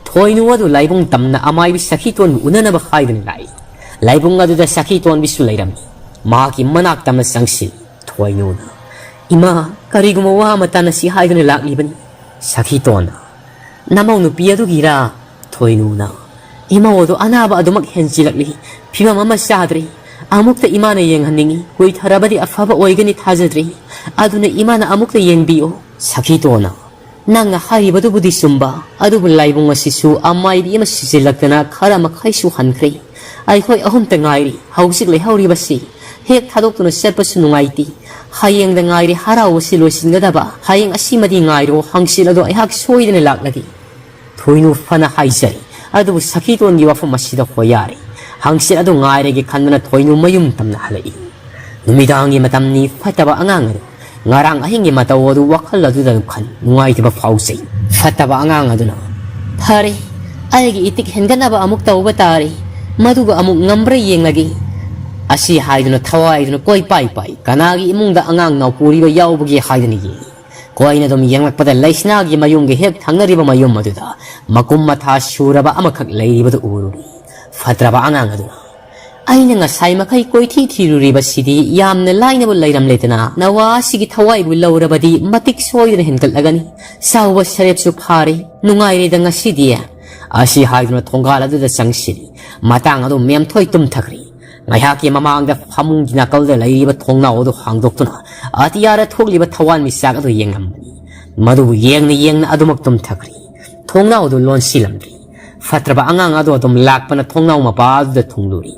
ꯊꯣꯏꯅꯨ ꯑꯗꯨ ꯂꯥꯏꯕꯨꯡ ꯇꯝꯅ ꯑꯃꯥꯏꯕꯤ ꯁꯈꯤꯇꯣꯟꯕꯨ ꯎꯅꯅꯕ ꯍꯥꯏꯗꯨꯅ ꯂꯥꯛꯏ꯫ ꯂꯥꯏꯕꯨꯡ ꯑꯗꯨꯗ ꯁꯈꯤꯇꯣꯟꯕꯤꯁꯨ ꯂꯩꯔꯝꯃꯤ꯫ ꯃꯍꯥꯛꯀꯤ ꯃꯅꯥꯛ ꯇꯝꯅ ꯆꯪꯁꯤꯜꯂꯤ꯫ ꯊꯣꯏꯅꯨꯅ, "ꯏꯃꯥ, ꯀꯔꯤꯒꯨꯝꯕ ꯋꯥ ꯑꯃ ꯇꯥꯟꯅꯁꯤ ꯍꯥꯏꯗꯨꯅ ꯂꯥꯛꯂꯤꯕꯅꯤ꯫" ꯁꯈꯤꯇꯣꯟꯅ, "ꯅꯃꯧ ꯅꯨꯄꯤ ꯑꯗꯨꯒꯤꯔꯥ?" ꯊꯣꯏꯅꯨꯅ, "ꯏꯃꯧ ꯑꯗꯨ ꯑꯅꯥꯕ ꯑꯗꯨꯃꯛ ꯍꯦꯟꯖꯤꯜꯂꯛꯂꯤ꯫ ꯐꯤꯕꯝ ꯑꯃ ꯆꯥꯗ꯭ꯔꯤ꯫ ꯑꯃꯨꯛꯇ ꯏꯃꯥꯅ ꯌꯦꯡꯍꯟꯅꯤꯡꯏ꯫ ꯀꯨꯏꯊꯔꯕꯗꯤ ꯑꯐꯕ ꯑꯣꯏꯒꯅꯤ ꯊꯥꯖꯗ꯭ꯔꯤ꯫ ꯑꯗꯨꯅ ꯏꯃꯥꯅ ꯑꯃꯨꯛꯇ ꯌꯦꯡꯕꯤꯌꯨ꯫" ꯁꯈꯤꯇꯣꯟꯅ, "ꯅꯪꯅ ꯍꯥꯏꯔꯤꯕꯗꯨꯕꯨꯗꯤ ꯆꯨꯝꯕ, ꯑꯗꯨꯕꯨ ꯂꯥꯏꯕꯨꯡ ꯑꯁꯤꯁꯨ ꯑꯃꯥꯏꯕꯤ ꯑꯃ ꯁꯤꯖꯤꯜꯂꯛꯇꯅ ꯈꯔ ꯃꯈꯩꯁꯨ ꯍꯟꯈ꯭ꯔꯦ꯫ ꯑꯩꯈꯣꯏ ꯑꯍꯨꯝꯇ ꯉꯥꯏꯔꯤ ꯍꯧꯖꯤꯛ ꯂꯩꯍꯧꯔꯤꯕꯁꯤ꯫ ꯍꯦꯛ ꯊꯥꯗꯣꯛꯇꯨꯅ ꯆꯠꯄꯁꯨ ꯅꯨꯡꯉꯥꯏꯇꯦ꯫ ꯍꯌꯦꯡꯗ ꯉꯥꯏꯔꯦ ꯍꯔꯥꯎꯕꯁꯤ ꯂꯣꯏꯁꯤꯟꯒꯗꯕ꯫ ꯍꯌꯦꯡ ꯑꯁꯤꯃꯗꯤ ꯉꯥꯏꯔꯣ, ꯍꯪꯆꯤꯠ ꯑꯗꯣ ꯑꯩꯍꯥꯛ ꯁꯣꯏꯗꯅ ꯂꯥꯛꯂꯒꯦ꯫" ꯊꯣꯏꯅꯨ ꯐꯅ ꯍꯥꯏꯖꯔꯤ, ꯑꯗꯨꯕꯨ ꯁꯈꯤꯇꯣꯟꯒꯤ ꯋꯥꯐꯝ ꯑꯁꯤꯗ ꯍꯣꯌꯥꯔꯤ꯫ ꯍꯪꯆꯤꯠ ꯑꯗꯨ ꯉꯥꯏꯔꯒꯦ ꯈꯟꯗꯨꯅ ꯊꯣꯏꯅꯨ ꯃꯌꯨꯝ ꯇꯝꯅ ꯍꯜꯂꯛꯏ꯫ ꯅꯨꯃꯤꯗꯥꯡꯒꯤ ꯃꯇꯝꯅꯤ꯫ ꯐꯠꯇꯕ ꯑꯉꯥꯡ ꯑꯗꯨ ꯉꯔꯥꯡ ꯑꯍꯤꯡꯒꯤ ꯃꯇꯧ ꯑꯗꯨ ꯋꯥꯈꯜ ꯑꯗꯨꯗ ꯈꯟ ꯅꯨꯡꯉꯥꯏꯇꯕ ꯐꯥꯎꯖꯩ꯫ ꯐꯠꯇꯕ ꯑꯉꯥꯡ ꯑꯗꯨꯅ, "ꯐꯔꯦ, ꯑꯩꯒꯤ ꯏꯇꯤꯛ ꯍꯦꯟꯒꯠꯅꯕ ꯑꯃꯨꯛ ꯇꯧꯕ ꯇꯥꯔꯦ꯫ ꯃꯗꯨꯒ ꯑꯃꯨꯛ ꯉꯝꯕ꯭ꯔꯥ ꯌꯦꯡꯂꯒꯦ꯫" ꯑꯁꯤ ꯍꯥꯏꯗꯨꯅ ꯊꯋꯥꯏꯗꯨꯅ ꯀꯣꯏ ꯄꯥꯏ ꯄꯥꯏ ꯀꯅꯥꯒꯤ ꯏꯃꯨꯡꯗ ꯑꯉꯥꯡ ꯅꯥꯎꯄꯨꯔꯤꯕ ꯌꯥꯎꯕꯒꯦ ꯍꯥꯏꯗꯨꯅ ꯌꯦꯡꯏ꯫ ꯀꯣꯏꯅ ꯑꯗꯨꯝ ꯌꯦꯡꯂꯛꯄꯗ ꯂꯩꯁꯅꯥꯒꯤ ꯃꯌꯨꯝꯒꯤ ꯍꯦꯛ ꯊꯪꯅꯔꯤꯕ ꯃꯌꯨꯝ ꯑꯗꯨꯗ ꯃꯀꯨꯝ ꯃꯊꯥ ꯁꯨꯔꯕ ꯑꯃꯈꯛ ꯂꯩꯔꯤꯕꯗꯨ ꯎꯔꯨꯔꯤ꯫ ꯐꯠꯇ꯭ꯔꯕ ꯑꯉꯥꯡ ꯑꯗꯨꯅ, "ꯑꯩꯅ ꯉꯁꯥꯏ ꯃꯈꯩ ꯀꯣꯏꯊꯤ ꯊꯤꯔꯨꯔꯤꯕꯁꯤꯗꯤ ꯌꯥꯝꯅ ꯂꯥꯏꯅꯕ ꯂꯩꯔꯝꯂꯦꯗꯅ꯫ ꯅꯋꯥ ꯑꯁꯤꯒꯤ ꯊꯋꯥꯏꯕꯨ ꯂꯧꯔꯕꯗꯤ ꯃꯇꯤꯛ ꯁꯣꯏꯗꯅ ꯍꯦꯟꯒꯠꯂꯒꯅꯤ꯫ ꯆꯥꯎꯕ ꯁꯔꯦꯞꯁꯨ ꯐꯥꯔꯦ꯫ ꯅꯨꯡꯉꯥꯏꯔꯦꯗ ꯉꯁꯤꯗꯤ꯫ ꯑꯁꯤ ꯍꯥꯏꯗꯨꯅ ꯊꯣꯡꯒꯥꯜ ꯑꯗꯨꯗ ꯆꯪꯁꯤꯜꯂꯤ꯫ ꯃꯇꯥꯡ ꯑꯗꯨ ꯃꯦꯝꯊꯣꯏ ꯇꯨꯝꯊꯈ꯭ꯔꯤ꯫ ꯉꯥꯏꯍꯥꯛꯀꯤ ꯃꯃꯥꯡꯗ ꯐꯃꯨꯡꯒꯤ ꯅꯥꯀꯜꯗ ꯂꯩꯔꯤꯕ ꯊꯣꯡꯅꯥꯎ ꯑꯗꯨ ꯍꯥꯡꯗꯣꯛꯇꯨꯅ ꯑꯇꯤꯌꯥꯗ ꯊꯣꯛꯂꯤꯕ ꯊꯋꯥꯟꯃꯤꯆꯥꯛ ꯑꯗꯨ ꯌꯦꯡꯂꯝꯕꯅꯤ꯫ ꯃꯗꯨꯕꯨ ꯌꯦꯡꯅ ꯌꯦꯡꯅ ꯑꯗꯨꯃꯛ ꯇꯨꯝꯊꯈ꯭ꯔꯤ꯫ ꯊꯣꯡꯅꯥꯎ ꯑꯗꯨ ꯂꯣꯟꯁꯤꯜꯂꯝꯗ꯭ꯔꯤ꯫ ꯐꯠꯇ꯭ꯔꯕ ꯑꯉꯥꯡ ꯑꯗꯨ ꯑꯗꯨꯝ ꯂꯥꯛꯄꯅ ꯊꯣꯡꯅꯥꯎ ꯃꯄꯥ ꯑꯗꯨꯗ ꯊꯨꯡꯂꯨꯔꯤ꯫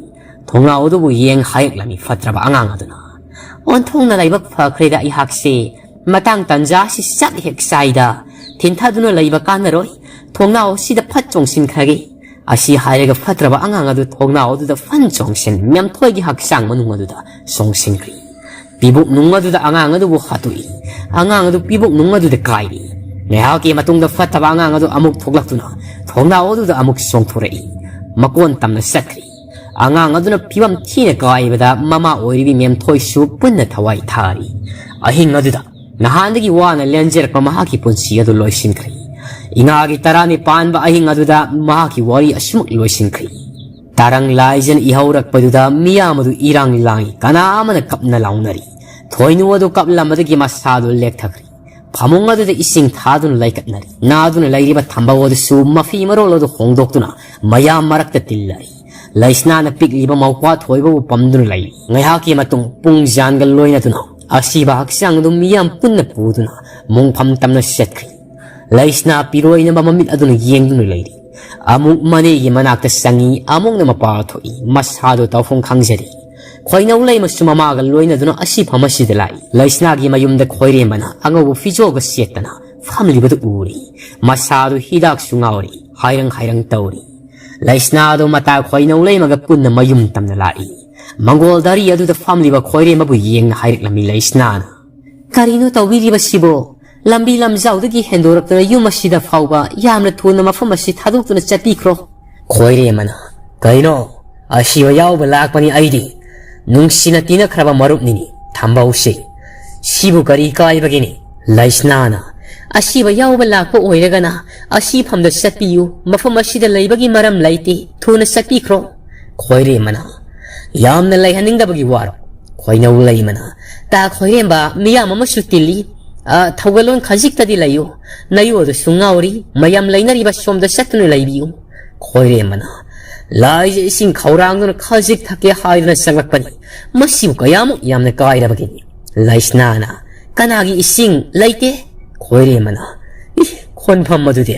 ꯊꯣꯡꯅꯥꯎ ꯑꯗꯨꯕꯨ ꯌꯦꯡ ꯍꯥꯏꯔꯛꯂꯝꯃꯤ ꯐꯠꯇ꯭ꯔꯕ ꯑꯉꯥꯡ ꯑꯗꯨꯅ, "ꯑꯣꯟꯊꯣꯛꯅ ꯂꯥꯏꯕꯛ ꯐꯈ꯭ꯔꯦꯗ ꯑꯩꯍꯥꯛꯁꯦ꯫ ꯃꯇꯥꯡ ꯇꯟꯖꯥ ꯑꯁꯤ ꯆꯥꯛ ꯍꯦꯛ ꯆꯥꯏꯗ꯫ ꯊꯤꯟꯊꯗꯨꯅ ꯂꯩꯕ ꯀꯥꯟꯅꯔꯣꯏ꯫ ꯊꯣꯡꯅꯥꯎ ꯑꯁꯤꯗ ꯐꯠ ꯆꯣꯡꯁꯤꯟꯈ꯭ꯔꯒꯦ"꯫ ꯑꯁꯤ ꯍꯥꯏꯔꯒ ꯐꯠꯇ꯭ꯔꯕ ꯑꯉꯥꯡ ꯑꯗꯨ ꯊꯣꯡꯅꯥꯎ ꯑꯗꯨꯗ ꯐꯟ ꯆꯣꯡꯁꯤꯟ ꯃꯦꯝꯊꯣꯏꯒꯤ ꯍꯛꯆꯥꯡ ꯃꯅꯨꯡ ꯑꯗꯨꯗ ꯆꯣꯡꯁꯤꯟꯈ꯭ꯔꯤ꯫ ꯄꯤꯕꯨꯛ ꯅꯨꯡ ꯑꯗꯨꯗ ꯑꯉꯥꯡ ꯑꯗꯨꯕꯨ ꯍꯥꯠꯇꯣꯛꯏ꯫ ꯑꯉꯥꯡ ꯑꯗꯨ ꯄꯤꯕꯨꯛ ꯅꯨꯡ ꯑꯗꯨꯗ ꯀꯥꯏꯔꯤ꯫ ꯉꯥꯏꯍꯥꯛꯀꯤ ꯃꯇꯨꯡꯗ ꯐꯠꯇꯕ ꯑꯉꯥꯡ ꯑꯗꯨ ꯑꯃꯨꯛ ꯊꯣꯛꯂꯛꯇꯨꯅ ꯊꯣꯡꯅꯥꯎ ꯑꯗꯨꯗ ꯑꯃꯨꯛ ꯆꯣꯡꯊꯣꯔꯛꯏ꯫ ꯃꯀꯣꯟ ꯇꯝꯅ ꯆꯠꯈ꯭ꯔꯤ꯫ ꯑꯉꯥꯡ ꯑꯗꯨꯅ ꯐꯤꯕꯝ ꯊꯤꯅ ꯀꯥꯏꯕꯗ ꯃꯃꯥ ꯑꯣꯏꯔꯤꯕꯤ ꯃꯦꯝꯊꯣꯏꯁꯨ ꯄꯨꯟꯅ ꯊꯋꯥꯏ ꯊꯥꯔꯤ꯫ ꯑꯍꯤꯡ ꯑꯗꯨꯗ ꯅꯍꯥꯟꯗꯒꯤ ꯋꯥꯅ ꯂꯦꯟꯖꯔꯛꯄ ꯃꯍꯥꯛꯀꯤ ꯄꯨꯟꯁꯤ ꯑꯗꯨ ꯂꯣꯏꯁꯤꯟꯈ꯭ꯔꯦ꯫ ꯏꯉꯥꯒꯤ ꯇꯔꯥꯅꯤꯄꯥꯟꯕ ꯑꯍꯤꯡ ꯑꯗꯨꯗ ꯃꯍꯥꯛꯀꯤ ꯋꯥꯔꯤ ꯑꯁꯨꯃꯛ ꯂꯣꯏꯁꯤꯟꯈ꯭ꯔꯦ꯫ ꯇꯔꯪ ꯂꯥꯏꯖꯅ ꯏꯍꯧꯔꯛꯄꯗꯨꯗ ꯃꯤꯌꯥꯝ ꯑꯗꯨ ꯏꯔꯥꯡ ꯂꯥꯡꯏ, ꯀꯅꯥ ꯑꯃꯅ ꯀꯞꯅ ꯂꯥꯎꯅꯔꯤ꯫ ꯊꯣꯏꯅꯨ ꯑꯗꯨ ꯀꯞꯂꯝꯕꯗꯒꯤ ꯃꯁꯥꯗꯨ ꯂꯦꯛꯊꯈ꯭ꯔꯦ꯫ ꯐꯃꯨꯡ ꯑꯗꯨꯗ ꯏꯁꯤꯡ ꯊꯥꯗꯨꯅ ꯂꯩꯀꯠꯅꯔꯤ꯫ ꯅꯥꯗꯨꯅ ꯂꯩꯔꯤꯕ ꯊꯝꯕꯧ ꯑꯗꯨꯁꯨ ꯃꯐꯤ ꯃꯔꯣꯜ ꯑꯗꯨ ꯍꯣꯡꯗꯣꯛꯇꯨꯅ ꯃꯌꯥꯝ ꯃꯔꯛꯇ ꯇꯤꯜꯂꯔꯤ꯫ ꯂꯩꯁꯅꯥꯅ ꯄꯤꯛꯂꯤꯕ ꯃꯧꯄ꯭ꯋꯥ ꯊꯣꯏꯕꯕꯨ ꯄꯝꯗꯨꯅ ꯂꯩꯔꯤ꯫ ꯉꯥꯏꯍꯥꯛꯀꯤ ꯃꯇꯨꯡ ꯄꯨꯡ ꯖꯥꯟꯒ ꯂꯣꯏꯅꯗꯨꯅ ꯑꯁꯤꯕ ꯍꯛꯆꯥꯡ ꯑꯗꯨ ꯃꯤꯌꯥꯝ ꯄꯨꯟꯅ ꯄꯨꯗꯨꯅ ꯃꯣꯡꯐꯝ ꯇꯝꯅ ꯆꯠꯈ꯭ꯔꯤ꯫ ꯂꯩꯁꯅꯥ ꯄꯤꯔꯣꯏꯅꯕ ꯃꯃꯤꯠ ꯑꯗꯨꯅ ꯌꯦꯡꯗꯨꯅ ꯂꯩꯔꯤ꯫ ꯑꯃꯨꯛ ꯃꯅꯦꯒꯤ ꯃꯅꯥꯛꯇ ꯆꯪꯏ, ꯑꯃꯨꯛꯅ ꯃꯄꯥ ꯊꯣꯛꯏ꯫ ꯃꯁꯥꯗꯨ ꯇꯧꯐꯝ ꯈꯪꯖꯗꯦ꯫ ꯈꯣꯏꯅꯧ ꯂꯩꯃꯁꯨ ꯃꯃꯥꯒ ꯂꯣꯏꯅꯗꯨꯅ ꯑꯁꯤꯐꯝ ꯑꯁꯤꯗ ꯂꯥꯛꯏ꯫ ꯂꯩꯁꯅꯥꯒꯤ ꯃꯌꯨꯝꯗ ꯈꯣꯏꯔꯦꯝꯕꯅ ꯑꯉꯧꯕ ꯐꯤꯖꯣꯜꯒ ꯁꯦꯠꯇꯅ ꯐꯝꯂꯤꯕꯗꯨ ꯎꯔꯤ꯫ ꯃꯁꯥꯗꯨ ꯍꯤꯗꯥꯛꯁꯨ ꯉꯥꯎꯔꯤ, ꯍꯥꯏꯔꯪ ꯍꯥꯏꯔꯪ ꯇꯧꯔꯤ꯫ ꯂꯩꯁꯅꯥꯗꯨ ꯃꯇꯥ ꯈꯣꯏꯅꯧ ꯂꯩꯃꯒ ꯄꯨꯟꯅ ꯃꯌꯨꯝ ꯇꯝꯅ ꯂꯥꯛꯏ꯫ ꯃꯪꯒꯣꯜ ꯗꯥꯔꯤ ꯑꯗꯨꯗ ꯐꯝꯂꯤꯕ ꯈꯣꯏꯔꯦꯝꯕꯕꯨ ꯌꯦꯡꯅ ꯍꯥꯏꯔꯛꯂꯝꯃꯤ ꯂꯩꯁꯅꯥꯅ, "ꯀꯔꯤꯅꯣ ꯇꯧꯕꯤꯔꯤꯕꯁꯤꯕꯣ? ꯂꯝꯕꯤ ꯂꯝꯖꯥꯎꯗꯒꯤ ꯍꯦꯟꯗꯣꯔꯛꯇꯨꯅ ꯌꯨꯝ ꯑꯁꯤꯗ ꯐꯥꯎꯕ ꯌꯥꯝꯅ ꯊꯨꯅ ꯃꯐꯝ ꯑꯁꯤ ꯊꯥꯗꯣꯛꯇꯨꯅ ꯆꯠꯄꯤꯈ꯭ꯔꯣ"꯫ ꯈꯣꯏꯔꯦꯝꯕꯅ, "ꯀꯩꯅꯣ? ꯑꯁꯤꯕ ꯌꯥꯎꯕ ꯂꯥꯛꯄꯅꯤ ꯑꯩꯗꯤ꯫ ꯅꯨꯡꯁꯤꯅ ꯇꯤꯟꯅꯈ꯭ꯔꯕ ꯃꯔꯨꯞꯅꯤꯅꯤ ꯊꯝꯕꯧꯁꯦ꯫ ꯁꯤꯕꯨ ꯀꯔꯤ ꯀꯥꯏꯕꯒꯤꯅꯤ?" ꯂꯩꯁꯅꯥꯅ, "ꯑꯁꯤꯕ ꯌꯥꯎꯕ ꯂꯥꯛꯄ ꯑꯣꯏꯔꯒꯅ ꯑꯁꯤꯐꯝꯗ ꯆꯠꯄꯤꯌꯨ꯫ ꯃꯐꯝ ꯑꯁꯤꯗ ꯂꯩꯕꯒꯤ ꯃꯔꯝ ꯂꯩꯇꯦ꯫ ꯊꯨꯅ ꯆꯠꯄꯤꯈ꯭ꯔꯣ"꯫ ꯈꯣꯏꯔꯦꯝꯕꯅ, "ꯌꯥꯝꯅ ꯂꯩꯍꯟꯅꯤꯡꯗꯕꯒꯤ ꯋꯥꯔꯣ?" ꯈꯣꯏꯅꯧ ꯂꯩꯃꯅ, "ꯇꯥ ꯈꯣꯏꯔꯦꯝꯕ, ꯃꯤꯌꯥꯝ ꯑꯃꯁꯨ ꯇꯤꯜꯂꯤ꯫ "ꯑ, ꯊꯧꯒꯜꯂꯣꯟ ꯈꯖꯤꯛꯇꯗꯤ ꯂꯩꯌꯨ꯫ ꯅꯌꯨ ꯑꯗꯨꯁꯨ ꯉꯥꯎꯔꯤ꯫ ꯃꯌꯥꯝ ꯂꯩꯅꯔꯤꯕ ꯁꯣꯝꯗ ꯆꯠꯇꯨꯅ ꯂꯩꯕꯤꯌꯨ꯫" ꯈꯣꯏꯔꯦꯝꯕꯅ ꯂꯥꯏꯁꯦ ꯏꯁꯤꯡ ꯈꯧꯔꯥꯡꯗꯨꯅ ꯈꯖꯤꯛ ꯊꯛꯀꯦ ꯍꯥꯏꯗꯨꯅ ꯆꯪꯂꯛꯄꯅꯤ꯫ ꯃꯁꯤꯕꯨ ꯀꯌꯥꯃꯨꯛ ꯌꯥꯝꯅ ꯀꯥꯏꯔꯕꯒꯦ? ꯂꯩꯁꯅꯥꯅ, "ꯀꯅꯥꯒꯤ ꯏꯁꯤꯡ? ꯂꯩꯇꯦ꯫" ꯈꯣꯏꯔꯦꯝꯕꯅ, "ꯏ, ꯈꯣꯟꯐꯝ ꯑꯗꯨꯗꯤ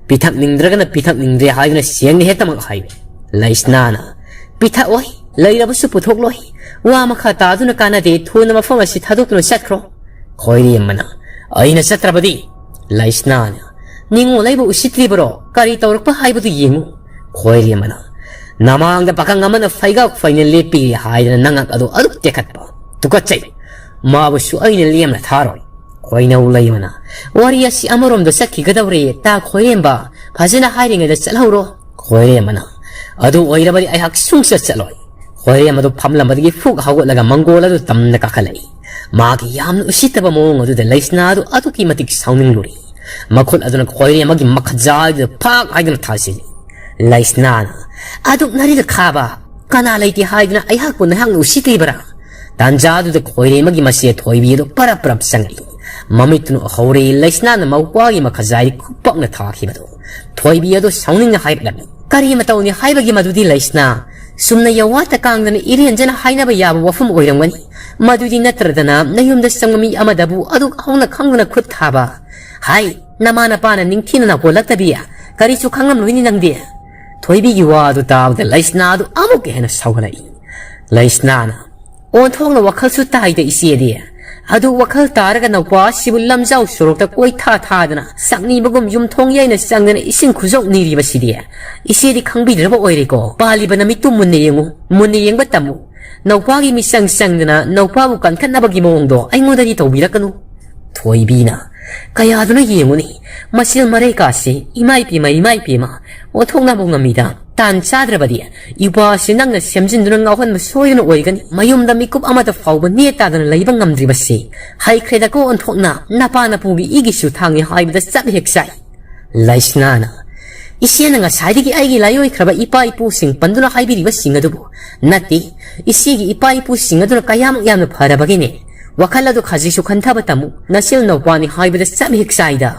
ꯄꯤꯊꯛꯅꯤꯡꯗ꯭ꯔꯒꯅ ꯄꯤꯊꯛꯅꯤꯡꯗ꯭ꯔꯦ ꯍꯥꯏꯗꯨꯅ ꯁꯦꯡꯅ ꯍꯦꯛꯇꯃꯛ ꯍꯥꯏꯌꯨ꯫" ꯂꯩꯁꯅꯥꯅ, "ꯄꯤꯊꯛꯑꯣꯏ, ꯂꯩꯔꯕꯁꯨ ꯄꯨꯊꯣꯛꯂꯣꯏ꯫ ꯋꯥ ꯃꯈꯥ ꯇꯥꯗꯨꯅ ꯀꯥꯟꯅꯗꯦ, ꯊꯨꯅ ꯃꯐꯝ ꯑꯁꯤ ꯊꯥꯗꯣꯛꯇꯨꯅ ꯆꯠꯈ꯭ꯔꯣ꯫" ꯈꯣꯏꯔꯦꯝꯕꯅ, "ꯑꯩꯅ ꯆꯠꯇ꯭ꯔꯕꯗꯤ?" ꯂꯩꯁꯅꯥꯅ, "ꯅꯤꯡꯉꯣꯜ ꯑꯩꯕꯨ ꯎꯁꯤꯠꯇ꯭ꯔꯤꯕꯔꯣ? ꯀꯔꯤ ꯇꯧꯔꯛꯄ ꯍꯥꯏꯕꯗꯨ ꯌꯦꯡꯉꯨ꯫" ꯈꯣꯏꯔꯦꯝꯕꯅ, "ꯅꯃꯥꯡꯗ ꯄꯥꯈꯪ ꯑꯃꯅ ꯐꯩꯒꯥꯛ ꯐꯩꯅ ꯂꯦꯞꯄꯤꯔꯦ ꯍꯥꯏꯗꯅ ꯅꯉꯛ ꯑꯗꯨ ꯑꯗꯨꯛ ꯇꯦꯛꯈꯠꯄ꯫ ꯇꯨꯀꯠꯆꯩ꯫ ꯃꯥꯕꯨꯁꯨ ꯑꯩꯅ ꯂꯦꯝꯅ ꯊꯥꯔꯣꯏ꯫" ꯈꯣꯏꯅꯧ ꯂꯩꯃꯅ, "ꯋꯥꯔꯤ ꯑꯁꯤ ꯑꯃꯔꯣꯝꯗ ꯆꯠꯈꯤꯒꯗꯧꯔꯦ꯫ ꯇꯥ ꯈꯣꯏꯔꯦꯝꯕ, ꯐꯖꯅ ꯍꯥꯏꯔꯤꯉꯩꯗ ꯆꯠꯍꯧꯔꯣ꯫" ꯈꯣꯏꯔꯦꯝꯕꯅ, "ꯑꯗꯨ ꯑꯣꯏꯔꯕꯗꯤ ꯑꯩꯍꯥꯛ ꯁꯨꯡꯆꯠ ꯆꯠꯂꯣꯏ꯫" ꯈꯣꯏꯔꯦꯝ ꯑꯗꯨ ꯐꯝꯂꯝꯕꯗꯒꯤ ꯐꯨꯛ ꯍꯧꯒꯠꯂꯒ ꯃꯪꯒꯣꯜ ꯑꯗꯨ ꯇꯝꯅ ꯀꯥꯈꯠꯂꯛꯏ꯫ ꯃꯥꯒꯤ ꯌꯥꯝꯅ ꯎꯁꯤꯠꯇꯕ ꯃꯑꯣꯡ ꯑꯗꯨꯗ ꯂꯩꯁꯅꯥ ꯑꯗꯨ ꯑꯗꯨꯛꯀꯤ ꯃꯇꯤꯛ ꯁꯥꯎꯅꯤꯡꯂꯨꯔꯦ꯫ ꯃꯈꯨꯠ ꯑꯗꯨꯅ ꯈꯣꯏꯔꯦꯝ ꯑꯃꯒꯤ ꯃꯈꯖꯥꯏꯗꯨꯗ ꯐꯥꯛ ꯍꯥꯏꯗꯨꯅ ꯊꯥꯖꯤꯜꯂꯤ꯫ ꯂꯩꯁꯅꯥꯅ, "ꯑꯗꯨꯛ ꯅꯔꯤꯗ ꯈꯥꯕ, ꯀꯅꯥ ꯂꯩꯇꯦ ꯍꯥꯏꯗꯨꯅ ꯑꯩꯍꯥꯛꯄꯨ ꯅꯍꯥꯛꯅ ꯎꯁꯤꯠꯇ꯭ꯔꯤꯕꯔꯥ?" ꯇꯥꯟꯖꯥꯗꯨꯗ ꯈꯣꯏꯔꯦꯝ ꯑꯃꯒꯤ ꯃꯆꯦ ꯊꯣꯏꯕꯤ ꯑꯗꯨ ꯄꯔꯞ ꯄꯔꯞ ꯆꯪꯂꯛꯏ꯫ ꯃꯃꯤꯠꯇꯨꯅ ꯎꯍꯧꯔꯦ ꯂꯩꯁꯅꯥꯅ ꯃꯧꯄ꯭ꯋꯥꯒꯤ ꯃꯈꯖꯥꯏ ꯈꯨꯄꯥꯛꯅ ꯊꯥꯈꯤꯕꯗꯨ꯫ ꯊꯣꯏꯕꯤ ꯑꯗꯨ ꯁꯥꯎꯅꯤꯡꯅ ꯍꯥꯏꯔꯛꯂꯝꯃꯤ꯫ "ꯀꯔꯤ ꯃꯇꯧꯅꯤ ꯍꯥꯏꯕꯒꯤ ꯃꯗꯨꯗꯤ ꯂꯩꯁꯅꯥ? ꯆꯨꯝꯅ ꯌꯧꯋꯥꯠꯇ ꯀꯥꯡꯗꯅ ꯏꯔꯦꯟꯖꯅ ꯍꯥꯏꯅꯕ ꯌꯥꯕ ꯋꯥꯐꯝ ꯑꯣꯏꯔꯝꯒꯅꯤ꯫ ꯃꯗꯨꯗꯤ ꯅꯠꯇ꯭ꯔꯗꯅ ꯅꯌꯨꯝꯗ ꯆꯪꯕ ꯃꯤ ꯑꯃꯗꯕꯨ ꯑꯗꯨꯛ ꯍꯧꯅ ꯈꯪꯗꯅ ꯈꯨꯠ ꯊꯥꯕ꯫ ꯍꯥꯏ, ꯅꯃꯥ ꯅꯄꯥꯅ ꯅꯤꯡꯊꯤꯅ ꯅꯥꯀꯣꯜꯂꯛꯇꯕꯤ ꯀꯔꯤꯁꯨ ꯈꯪꯂꯝꯂꯣꯏꯅꯤ ꯅꯪꯗꯤ꯫" ꯊꯣꯏꯕꯤꯒꯤ ꯋꯥ ꯑꯗꯨ ꯇꯥꯕꯗ ꯂꯩꯁꯅꯥ ꯑꯗꯨ ꯑꯃꯨꯛꯀ ꯍꯦꯟꯅ ꯁꯥꯎꯒꯠꯂꯛꯏ꯫ ꯂꯩꯁꯅꯥꯅ, "ꯑꯣꯟꯊꯣꯛꯅ ꯋꯥꯈꯜꯁꯨ ꯇꯥꯏꯗ ꯏꯆꯦꯗꯤ꯫ ꯑꯗꯨ ꯋꯥꯈꯜ ꯇꯥꯔꯒ ꯅꯧꯄꯥ ꯑꯁꯤꯕꯨ ꯂꯝꯖꯥꯎ ꯁꯣꯔꯣꯛꯇ ꯀꯣꯏꯊꯥ ꯊꯥꯗꯅ ꯁꯛꯅꯤꯕꯒꯨꯝ ꯌꯨꯝꯊꯣꯡ ꯌꯩꯅ ꯆꯪꯗꯅ ꯏꯁꯤꯡ ꯈꯨꯖꯧ ꯅꯤꯔꯤꯕꯁꯤꯗꯤ꯫ ꯏꯆꯦꯗꯤ ꯈꯪꯕꯤꯗ꯭ꯔꯕ ꯑꯣꯏꯔꯦꯀꯣ꯫ ꯄꯥꯜꯂꯤꯕ ꯅꯃꯤꯠꯇꯨ ꯃꯨꯟꯅ ꯌꯦꯡꯉꯨ, ꯃꯨꯟꯅ ꯌꯦꯡꯕ ꯇꯝꯃꯨ꯫ ꯅꯧꯄꯥꯒꯤ ꯃꯤꯆꯪ ꯆꯪꯗꯅ ꯅꯧꯄꯥꯕꯨ ꯀꯟꯈꯠꯅꯕꯒꯤ ꯃꯑꯣꯡꯗꯣ ꯑꯩꯉꯣꯟꯗꯗꯤ ꯇꯧꯕꯤꯔꯛꯀꯅꯨ꯫" ꯊꯣꯏꯕꯤꯅ, "ꯀꯌꯥꯗꯨꯅ ꯌꯦꯡꯉꯨꯅꯤ, ꯃꯆꯦꯜ ꯃꯔꯩ ꯀꯥꯁꯤ, ꯏꯃꯥꯏ ꯄꯦꯝꯃ, ꯏꯃꯥꯏ ꯄꯦꯝꯃ, ꯑꯣꯟꯊꯣꯛꯅꯕ ꯉꯝꯃꯤꯗ꯫ ꯇꯥꯟ ꯆꯥꯗ꯭ꯔꯕꯗꯤ ꯏꯄꯥꯁꯤ ꯅꯪꯅ ꯁꯦꯝꯖꯤꯟꯗꯨꯅ ꯉꯥꯎꯍꯟꯕ ꯁꯣꯏꯗꯅ ꯑꯣꯏꯒꯅꯤ꯫ ꯃꯌꯨꯝꯗ ꯃꯤꯀꯨꯞ ꯑꯃꯠꯇ ꯐꯥꯎꯕ ꯅꯦꯠ ꯇꯥꯗꯅ ꯂꯩꯕ ꯉꯝꯗ꯭ꯔꯤꯕꯁꯤ ꯍꯩꯈ꯭ꯔꯦꯗꯀꯣ ꯑꯣꯟꯊꯣꯛꯅ꯫ ꯅꯄꯥ ꯅꯄꯨꯒꯤ ꯏꯒꯤꯁꯨ ꯊꯥꯡꯉꯤ ꯍꯥꯏꯕꯗ ꯆꯞ ꯍꯦꯛ ꯆꯥꯏ꯫" ꯂꯩꯁꯅꯥꯅ, "ꯏꯆꯦꯅ ꯉꯁꯥꯏꯗꯒꯤ ꯑꯩꯒꯤ ꯂꯥꯏꯑꯣꯏꯈ꯭ꯔꯕ ꯏꯄꯥ ꯏꯄꯨꯁꯤꯡ ꯄꯟꯗꯨꯅ ꯍꯥꯏꯕꯤꯔꯤꯕꯁꯤꯡ ꯑꯗꯨꯕꯨ ꯅꯠꯇꯦ, ꯏꯆꯦꯒꯤ ꯏꯄꯥ ꯏꯄꯨꯁꯤꯡ ꯑꯗꯨꯅ ꯀꯌꯥꯃꯨꯛ ꯌꯥꯝꯅ ꯐꯔꯕꯒꯦꯅꯦ꯫ ꯋꯥꯈꯜ ꯑꯗꯨ ꯈꯖꯤꯛꯁꯨ ꯈꯟꯊꯕ ꯇꯝꯃꯨ꯫ ꯅꯆꯤꯜ ꯅꯧꯄꯥꯅꯤ ꯍꯥꯏꯕꯗ ꯆꯞ ꯍꯦꯛ ꯆꯥꯏꯗ꯫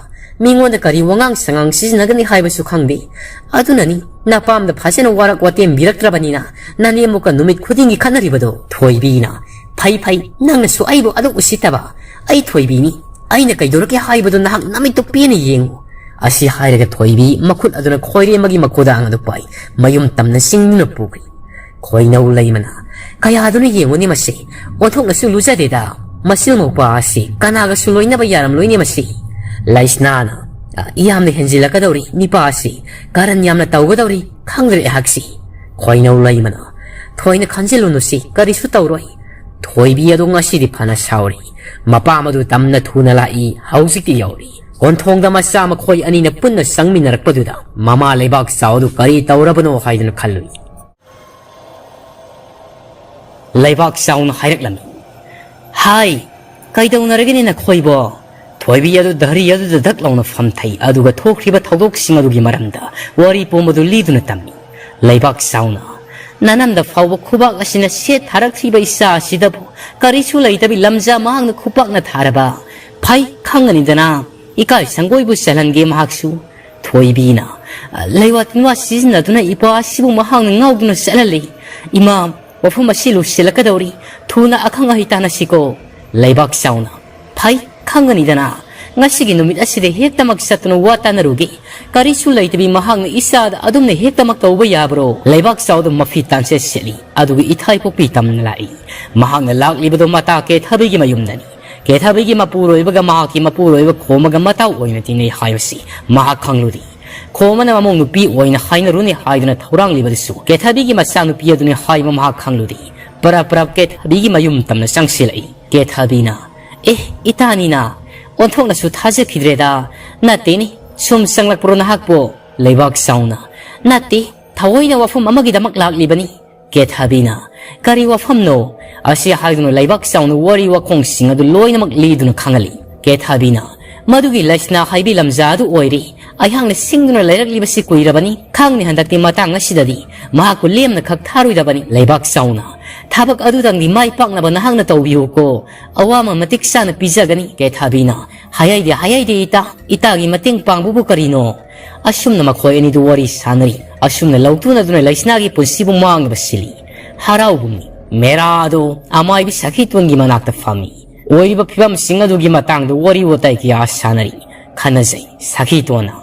ꯃꯤꯉꯣꯟꯗ ꯀꯔꯤ ꯋꯥꯉꯥꯡ ꯁꯉꯥꯡ ꯁꯤꯖꯤꯟꯅꯒꯅꯤ ꯍꯥꯏꯕꯁꯨ ꯈꯪꯗꯦ꯫ ꯑꯗꯨꯅꯅꯤ ꯅꯄꯥꯝꯗ ꯐꯖꯅ ꯋꯥꯔꯛ ꯋꯥꯇꯦꯝ ꯕꯤꯔꯛꯇ꯭ꯔꯕꯅꯤꯅ ꯅꯅꯦꯝꯕꯣꯛꯀ ꯅꯨꯃꯤꯠ ꯈꯨꯗꯤꯡꯒꯤ ꯈꯠꯅꯔꯤꯕꯗꯣ꯫ ꯊꯣꯏꯕꯤꯅ, "ꯐꯩ ꯐꯩ, ꯅꯪꯅꯁꯨ ꯑꯩꯕꯨ ꯑꯗꯨꯛ ꯎꯁꯤꯠꯇꯕ꯫ ꯑꯩ ꯊꯣꯏꯕꯤꯅꯤ꯫ ꯑꯩꯅ ꯀꯩꯗꯧꯔꯛꯀꯦ ꯍꯥꯏꯕꯗꯨ ꯅꯍꯥꯛ ꯅꯃꯤꯠꯇꯨ ꯄꯦꯟꯅ ꯌꯦꯡꯉꯨ"꯫ ꯑꯁꯤ ꯍꯥꯏꯔꯒ ꯊꯣꯏꯕꯤ ꯃꯈꯨꯠ ꯑꯗꯨꯅ ꯈꯣꯏꯔꯦꯝꯕꯒꯤ ꯃꯈꯣꯗꯥꯡ ꯑꯗꯨ ꯄꯥꯏ ꯃꯌꯨꯝ ꯇꯝꯅ ꯆꯤꯡꯗꯨꯅ ꯄꯨꯈ꯭ꯔꯤ꯫ ꯈꯣꯏꯅꯧ ꯂꯩꯃꯅ, "ꯀꯌꯥꯗꯨꯅ ꯌꯦꯡꯉꯨꯅꯤ ꯃꯁꯤ, ꯑꯣꯟꯊꯣꯛꯅꯁꯨ ꯂꯨꯖꯗꯦꯗ꯫ ꯃꯆꯤꯜ ꯃꯧꯄꯥ ꯑꯁꯤ ꯀꯅꯥꯒꯁꯨ ꯂꯣꯏꯅꯕ ꯌꯥꯔꯝꯂꯣꯏꯅꯦ ꯃꯁꯤ"꯫ ꯂꯩꯁꯅꯥꯅ, "ꯑ, ꯌꯥꯝꯅ ꯍꯦꯟꯖꯤꯜꯂꯛꯀꯗꯧꯔꯤ, ꯃꯤꯄꯥ ꯑꯁꯤ ꯀꯔꯟ ꯌꯥꯝꯅ ꯇꯧꯒꯗꯧꯔꯤ, ꯈꯪꯗ꯭ꯔꯦ ꯑꯩꯍꯥꯛꯁꯤ"꯫ ꯈꯣꯏꯅꯧ ꯂꯩꯃꯅ, "ꯊꯣꯏꯅ ꯈꯟꯖꯤꯜꯂꯨꯅꯨꯁꯤ, ꯀꯔꯤꯁꯨ ꯇꯧꯔꯣꯏ"꯫ ꯊꯣꯏꯕꯤ ꯑꯗꯨ ꯉꯁꯤꯗꯤ ꯐꯅ ꯁꯥꯎꯔꯤ꯫ ꯃꯄꯥ ꯃꯗꯨ ꯇꯝꯅ ꯊꯨꯅ ꯂꯥꯛꯏ, ꯍꯧꯖꯤꯛꯇꯤ ꯌꯧꯔꯤ꯫ ꯑꯣꯟꯊꯣꯡꯗ ꯃꯆꯥ ꯃꯈꯣꯏ ꯑꯅꯤꯅ ꯄꯨꯟꯅ ꯆꯪꯃꯤꯟꯅꯔꯛꯄꯗꯨꯗ ꯃꯃꯥ ꯂꯩꯕꯥꯛ ꯆꯥꯎ ꯑꯗꯨ ꯀꯔꯤ ꯇꯧꯔꯕꯅꯣ ꯍꯥꯏꯗꯨꯅ ꯈꯜꯂꯨꯏ꯫ ꯂꯩꯕꯥꯛ ꯆꯥꯎꯅ ꯍꯥꯏꯔꯛꯂꯝꯃꯤ, "ꯍꯥꯏ, ꯀꯩꯗꯧꯅꯔꯒꯦꯅꯦ ꯅꯈꯣꯏꯕꯣ?" ꯊꯣꯏꯕꯤ ꯑꯗꯨ ꯙꯔꯤ ꯑꯗꯨꯗ ꯙꯛ ꯂꯥꯎꯅ ꯐꯝꯊꯩ, ꯑꯗꯨꯒ ꯊꯣꯛꯈ꯭ꯔꯤꯕ ꯊꯧꯗꯣꯛꯁꯤꯡ ꯑꯗꯨꯒꯤ ꯃꯔꯝꯗ ꯋꯥꯔꯤ ꯄꯨꯝꯕꯗꯨ ꯂꯤꯗꯨꯅ ꯇꯝꯃꯤ꯫ ꯂꯩꯕꯥꯛ ꯆꯥꯎꯅ, "ꯅꯅꯝꯗ ꯐꯥꯎꯕ ꯈꯨꯕꯥꯛ ꯑꯁꯤꯅ ꯁꯦꯠ ꯊꯥꯔꯛꯈ꯭ꯔꯤꯕ ꯏꯆꯥ ꯑꯁꯤꯗꯕꯨ ꯀꯔꯤꯁꯨ ꯂꯩꯇꯕꯤ ꯂꯝꯖꯥ ꯃꯍꯥꯛꯅ ꯈꯨꯄꯥꯛꯅ ꯊꯥꯔꯕ? ꯐꯩ, ꯈꯪꯒꯅꯤꯗꯅ, ꯏꯀꯥꯏ ꯁꯪꯒꯣꯏꯕꯨ ꯆꯜꯍꯟꯒꯦ ꯃꯍꯥꯛꯁꯨ"꯫ ꯊꯣꯏꯕꯤꯅ, "ꯂꯩꯋꯥ ꯇꯤꯟꯋꯥ ꯁꯤꯖꯤꯟꯅꯗꯨꯅ ꯏꯄꯥ ꯑꯁꯤꯕꯨ ꯃꯍꯥꯛꯅ ꯉꯥꯎꯗꯨꯅ ꯆꯠꯍꯜꯂꯤ꯫ ꯏꯃꯥ, ꯋꯥꯐꯝ ꯑꯁꯤ ꯂꯣꯏꯁꯤꯜꯂꯛꯀꯗꯧꯔꯤ꯫ ꯊꯨꯅ ꯑꯈꯪ ꯑꯍꯩ ꯇꯥꯟꯅꯁꯤꯀꯣ"꯫ ꯂꯩꯕꯥꯛ ꯆꯥꯎꯅ, "ꯐꯩ, ꯈꯪꯒꯅꯤꯗꯅ꯫ ꯉꯁꯤꯒꯤ ꯅꯨꯃꯤꯠ ꯑꯁꯤꯗ ꯍꯦꯛꯇꯃꯛ ꯆꯠꯇꯨꯅ ꯋꯥ ꯇꯥꯟꯅꯔꯨꯒꯦ꯫ ꯀꯔꯤꯁꯨ ꯂꯩꯇꯕꯤ ꯃꯍꯥꯛꯅ ꯏꯆꯥꯗ ꯑꯗꯨꯝꯅ ꯍꯦꯛꯇꯃꯛ ꯇꯧꯕ ꯌꯥꯕ꯭ꯔꯣ?" ꯂꯩꯕꯥꯛ ꯆꯥꯎꯗ ꯃꯐꯤ ꯇꯥꯟꯁꯦꯠ ꯁꯦꯠꯂꯤ꯫ ꯑꯗꯨꯒ ꯏꯊꯥꯏ ꯄꯣꯛꯄꯤ ꯇꯝꯅ ꯂꯥꯛꯏ꯫ ꯃꯍꯥꯛꯅ ꯂꯥꯛꯂꯤꯕꯗꯣ ꯃꯇꯥ ꯀꯦꯊꯕꯤꯒꯤ ꯃꯌꯨꯝꯗꯅꯤ꯫ ꯀꯦꯊꯕꯤꯒꯤ ꯃꯄꯨꯔꯣꯏꯕꯒ ꯃꯍꯥꯛꯀꯤ ꯃꯄꯨꯔꯣꯏꯕ ꯈꯣꯝꯃꯒ ꯃꯇꯥꯎ ꯑꯣꯏꯅ ꯇꯤꯟꯅꯩ ꯍꯥꯏꯕꯁꯤ ꯃꯍꯥꯛ ꯈꯪꯂꯨꯗꯦ꯫ ꯈꯣꯝꯃꯅ ꯃꯃꯧ ꯅꯨꯄꯤ ꯑꯣꯏꯅ ꯍꯥꯏꯅꯔꯨꯅꯤ ꯍꯥꯏꯗꯨꯅ ꯊꯧꯔꯥꯡꯂꯤꯕꯗꯨꯁꯨ ꯀꯦꯊꯕꯤꯒꯤ ꯃꯆꯥꯅꯨꯄꯤ ꯑꯗꯨꯅꯤ ꯍꯥꯏꯕ ꯃꯍꯥꯛ ꯈꯪꯂꯨꯗꯦ꯫ ꯄꯔꯞ ꯄꯔꯞ ꯀꯦꯊꯕꯤꯒꯤ ꯃꯌꯨꯝ ꯇꯝꯅ ꯆꯪꯁꯤꯜꯂꯛꯏ꯫ ꯀꯦꯊꯕꯤꯅ, "ꯑꯦ, ꯏꯇꯥꯅꯤꯅ, ꯑꯣꯟꯊꯣꯛꯅꯁꯨ ꯊꯥꯖꯈꯤꯗ꯭ꯔꯦꯗ꯫ ꯅꯠꯇꯦꯅꯦ, ꯁꯨꯝ ꯆꯪꯂꯛꯄ꯭ꯔꯣ ꯅꯍꯥꯛꯄꯣ?" ꯂꯩꯕꯥꯛ ꯆꯥꯎꯅ, "ꯅꯠꯇꯦ, ꯊꯑꯣꯏꯅ ꯋꯥꯐꯝ ꯑꯃꯒꯤꯗꯃꯛ ꯂꯥꯛꯂꯤꯕꯅꯤ"꯫ ꯀꯦꯊꯕꯤꯅ, "ꯀꯔꯤ ꯋꯥꯐꯝꯅꯣ?" ꯑꯁꯤ ꯍꯥꯏꯗꯨꯅ ꯂꯩꯕꯥꯛ ꯆꯥꯎꯅ ꯋꯥꯔꯤ ꯋꯥꯈꯣꯡꯁꯤꯡ ꯑꯗꯨ ꯂꯣꯏꯅꯃꯛ ꯂꯤꯗꯨꯅ ꯈꯪꯍꯜꯂꯤ꯫ ꯀꯦꯊꯕꯤꯅ, "ꯃꯗꯨꯒꯤ ꯂꯩꯁꯅꯥ ꯍꯥꯏꯕꯤ ꯂꯝꯖꯥ ꯑꯗꯨ ꯑꯣꯏꯔꯦ꯫ ꯑꯩꯍꯥꯛꯅ ꯁꯤꯡꯗꯨꯅ ꯂꯩꯔꯛꯂꯤꯕꯁꯤ ꯀꯨꯏꯔꯕꯅꯤ꯫ ꯈꯪꯅꯤ, ꯍꯟꯗꯛꯇꯤ ꯃꯇꯥꯡ ꯑꯁꯤꯗꯗꯤ ꯃꯍꯥꯛꯄꯨ ꯂꯦꯝꯅ ꯈꯛ ꯊꯥꯔꯣꯏꯗꯕꯅꯤ꯫ ꯂꯩꯕꯥꯛ ꯆꯥꯎꯅ ꯊꯕꯛ ꯑꯗꯨꯗꯪꯗꯤ ꯃꯥꯏ ꯄꯥꯛꯅꯕ ꯅꯍꯥꯛꯅ ꯇꯧꯕꯤꯌꯨꯀꯣ꯫ ꯑꯋꯥꯃꯟ ꯃꯇꯤꯛ ꯆꯥꯅ ꯄꯤꯖꯒꯅꯤ꯫ ꯀꯦꯊꯥꯕꯤꯅ, "ꯍꯥꯏꯍꯩꯗꯦ, ꯍꯥꯏꯍꯩꯗꯦ ꯏꯇꯥ, ꯏꯇꯥꯒꯤ ꯃꯇꯦꯡ ꯄꯥꯡꯕꯕꯨ ꯀꯔꯤꯅꯣ?" ꯑꯁꯨꯝꯅ ꯃꯈꯣꯏ ꯑꯅꯤꯗꯨ ꯋꯥꯔꯤ ꯁꯥꯟꯅꯔꯤ꯫ ꯑꯁꯨꯝꯅ ꯂꯧꯇꯨꯅꯗꯨꯅ ꯂꯩꯁꯅꯥꯒꯤ ꯄꯨꯟꯁꯤꯕꯨ ꯃꯥꯡꯂꯤꯕꯁꯤꯅꯤ꯫ ꯍꯔꯥꯎꯕꯨꯡꯅꯤ꯫ ꯃꯦꯔꯥ ꯑꯗꯨ ꯑꯃꯥꯏꯕꯤ ꯁꯈꯤꯇꯣꯟꯒꯤ ꯃꯅꯥꯛꯇ ꯐꯝꯃꯤ꯫ ꯑꯣꯏꯔꯤꯕ ꯐꯤꯕꯝꯁꯤꯡ ꯑꯗꯨꯒꯤ ꯃꯇꯥꯡꯗ ꯋꯥꯔꯤ ꯋꯥꯇꯥꯏ ꯀꯌꯥ ꯁꯥꯟꯅꯔꯤ꯫ ꯈꯟꯅꯖꯩ꯫ ꯁꯈꯤꯇꯣꯟꯅ,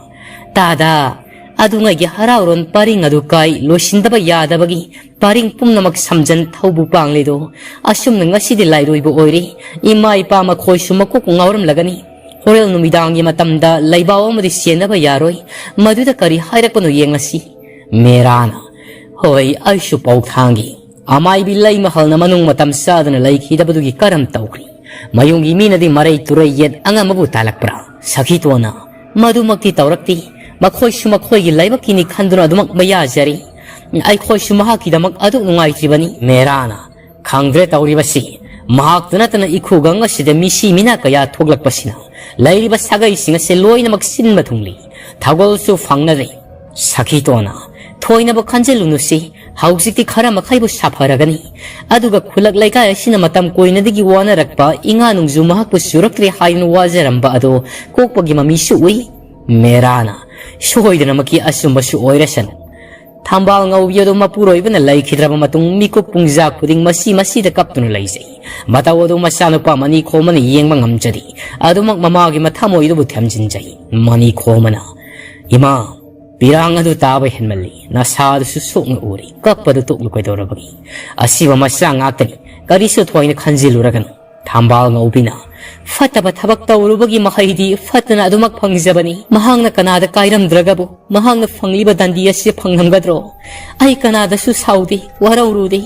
"ꯇꯥꯗ, ꯑꯗꯨꯉꯩꯒꯤ ꯍꯔꯥꯎꯔꯣꯟ ꯄꯔꯤꯡ ꯑꯗꯨ ꯀꯥꯏ ꯂꯣꯏꯁꯤꯟꯗꯕ ꯌꯥꯗꯕꯒꯤ ꯄꯔꯤꯡ ꯄꯨꯝꯅꯃꯛ ꯁꯝꯖꯟ ꯊꯧꯕꯨ ꯄꯥꯡꯂꯦꯗꯣ꯫ ꯑꯁꯨꯝꯅ ꯉꯁꯤꯗꯤ ꯂꯥꯏꯔꯣꯏꯕ ꯑꯣꯏꯔꯦ꯫ ꯏꯃꯥ ꯏꯄꯥ ꯃꯈꯣꯏꯁꯨ ꯃꯀꯣꯛ ꯉꯥꯎꯔꯝꯂꯒꯅꯤ꯫ ꯍꯣꯔꯦꯟ ꯅꯨꯃꯤꯗꯥꯡꯒꯤ ꯃꯇꯝꯗ ꯂꯩꯕꯥꯎ ꯑꯃꯗꯤ ꯆꯦꯟꯅꯕ ꯌꯥꯔꯣꯏ꯫ ꯃꯗꯨꯗ ꯀꯔꯤ ꯍꯥꯏꯔꯛꯄꯅꯣ ꯌꯦꯡꯂꯁꯤ꯫" ꯃꯦꯔꯥꯅ, "ꯍꯣꯏ, ꯑꯩꯁꯨ ꯄꯥꯎꯊꯥꯡꯒꯦ꯫ ꯑꯃꯥꯏꯕꯤ ꯂꯩꯃꯍꯜꯅ ꯃꯅꯨꯡ ꯃꯇꯝ ꯆꯥꯗꯅ ꯂꯩꯈꯤꯗꯕꯗꯨꯒꯤ ꯀꯔꯝ ꯇꯧꯈ꯭ꯔꯤ? ꯃꯌꯨꯝꯒꯤ ꯃꯤꯅꯗꯤ ꯃꯔꯩ ꯇꯨꯔꯩ ꯌꯦꯠ ꯑꯉꯝꯕꯕꯨ ꯇꯥꯜꯂꯛꯄ꯭ꯔꯥ?" ꯁꯈꯤꯇꯣꯟꯅ, "ꯃꯗꯨꯃꯛꯇꯤ ꯇꯧꯔꯛꯇꯦ꯫ ꯃꯈꯣꯏꯁꯨ ꯃꯈꯣꯏꯒꯤ ꯂꯥꯏꯕꯛꯀꯤꯅꯤ ꯈꯟꯗꯨꯅ ꯑꯗꯨꯃꯛ ꯃꯌꯥꯖꯔꯤ꯫ ꯑꯩꯈꯣꯏꯁꯨ ꯃꯍꯥꯛꯀꯤꯗꯃꯛ ꯑꯗꯨꯛ ꯅꯨꯡꯉꯥꯏꯇ꯭ꯔꯤꯕꯅꯤ꯫" ꯃꯦꯔꯥꯅ, "ꯈꯪꯗ꯭ꯔꯦ ꯇꯧꯔꯤꯕꯁꯤ꯫ ꯃꯍꯥꯛꯇ ꯅꯠꯇꯅ ꯏꯈꯨꯒꯪ ꯑꯁꯤꯗ ꯃꯤꯁꯤ ꯃꯤꯅꯥ ꯀꯌꯥ ꯊꯣꯛꯂꯛꯄꯁꯤꯅ ꯂꯩꯔꯤꯕ ꯁꯥꯒꯩꯁꯤꯡ ꯑꯁꯤ ꯂꯣꯏꯅꯃꯛ ꯁꯤꯟꯕ ꯊꯨꯡꯂꯤ꯫ ꯊꯧꯒꯜꯁꯨ ꯐꯪꯅꯔꯦ꯫" ꯁꯈꯤꯇꯣꯟꯅ, "ꯊꯣꯏꯅꯕ ꯈꯟꯖꯤꯜꯂꯨꯅꯨꯁꯤ꯫ ꯍꯧꯖꯤꯛꯇꯤ ꯈꯔ ꯃꯈꯩꯕꯨ ꯁꯥꯐꯔꯒꯅꯤ꯫ ꯑꯗꯨꯒ ꯈꯨꯜꯂꯛ ꯂꯩꯀꯥꯏ ꯑꯁꯤꯅ ꯃꯇꯝ ꯀꯨꯏꯅꯗꯒꯤ ꯋꯥꯅꯔꯛꯄ ꯏꯉꯥ ꯅꯨꯡꯖꯨ ꯃꯍꯥꯛꯄꯨ ꯆꯨꯔꯛꯇ꯭ꯔꯦ ꯍꯥꯏꯗꯨꯅ ꯋꯥꯖꯔꯝꯕ ꯑꯗꯨ ꯀꯣꯛꯄꯒꯤ ꯃꯃꯤꯁꯨ ꯎꯏ꯫" ꯃꯦꯔꯥꯅ, "ꯁꯣꯏꯗꯅꯃꯛꯀꯤ ꯑꯆꯨꯝꯕꯁꯨ ꯑꯣꯏꯔꯁꯅꯨ꯫" ꯊꯝꯕꯥꯜ ꯉꯧꯕꯤ ꯑꯗꯨ ꯃꯄꯨꯔꯣꯏꯕꯅ ꯂꯩꯈꯤꯗ꯭ꯔꯕ ꯃꯇꯨꯡ ꯃꯤꯀꯨꯞ ꯄꯨꯡꯖꯥ ꯈꯨꯗꯤꯡ ꯃꯁꯤ ꯃꯁꯤꯗ ꯀꯞꯇꯨꯅ ꯂꯩꯖꯩ꯫ ꯃꯇꯧ ꯑꯗꯨ ꯃꯆꯥꯅꯨꯄꯥ ꯃꯅꯤ ꯈꯣꯝꯕꯅ ꯌꯦꯡꯕ ꯉꯝꯖꯗꯦ꯫ ꯑꯗꯨꯃꯛ ꯃꯃꯥꯒꯤ ꯃꯊꯃꯣꯏꯗꯨꯕꯨ ꯊꯦꯝꯖꯤꯟꯖꯩ꯫ ꯃꯅꯤ ꯈꯣꯝꯕꯅ, "ꯏꯃꯥ, ꯄꯤꯔꯥꯡ ꯑꯗꯨ ꯇꯥꯕ ꯍꯦꯟꯃꯜꯂꯤ꯫ ꯅꯁꯥꯗꯨꯁꯨ ꯁꯣꯛꯅ ꯎꯔꯤ꯫ ꯀꯞꯄꯗꯨ ꯇꯣꯛꯂꯨ ꯀꯩꯗꯧꯔꯕꯒꯦ? ꯑꯁꯤꯕ ꯃꯆꯥ ꯉꯥꯛꯇꯅꯤ꯫ ꯀꯔꯤꯁꯨ ꯊꯣꯏꯅ ꯈꯟꯖꯤꯜꯂꯨꯔꯒꯅꯨ꯫" ꯊꯝꯕꯥꯜ ꯉꯧꯕꯤꯅ, "ꯐꯠꯇꯕ ꯊꯕꯛ ꯇꯧꯔꯨꯕꯒꯤ ꯃꯍꯩꯗꯤ ꯐꯠꯇꯅ ꯑꯗꯨꯃꯛ ꯐꯪꯖꯕꯅꯤ꯫ ꯃꯍꯥꯛꯅ ꯀꯅꯥꯗ ꯀꯥꯏꯔꯝꯗ꯭ꯔꯒꯕꯨ ꯃꯍꯥꯛꯅ ꯐꯪꯂꯤꯕ ꯗꯟꯗꯤ ꯑꯁꯤ ꯐꯪꯂꯝꯒꯗ꯭ꯔꯣ? ꯑꯩ ꯀꯅꯥꯗꯁꯨ ꯁꯥꯎꯗꯦ, ꯋꯥꯔꯧꯔꯨꯗꯦ꯫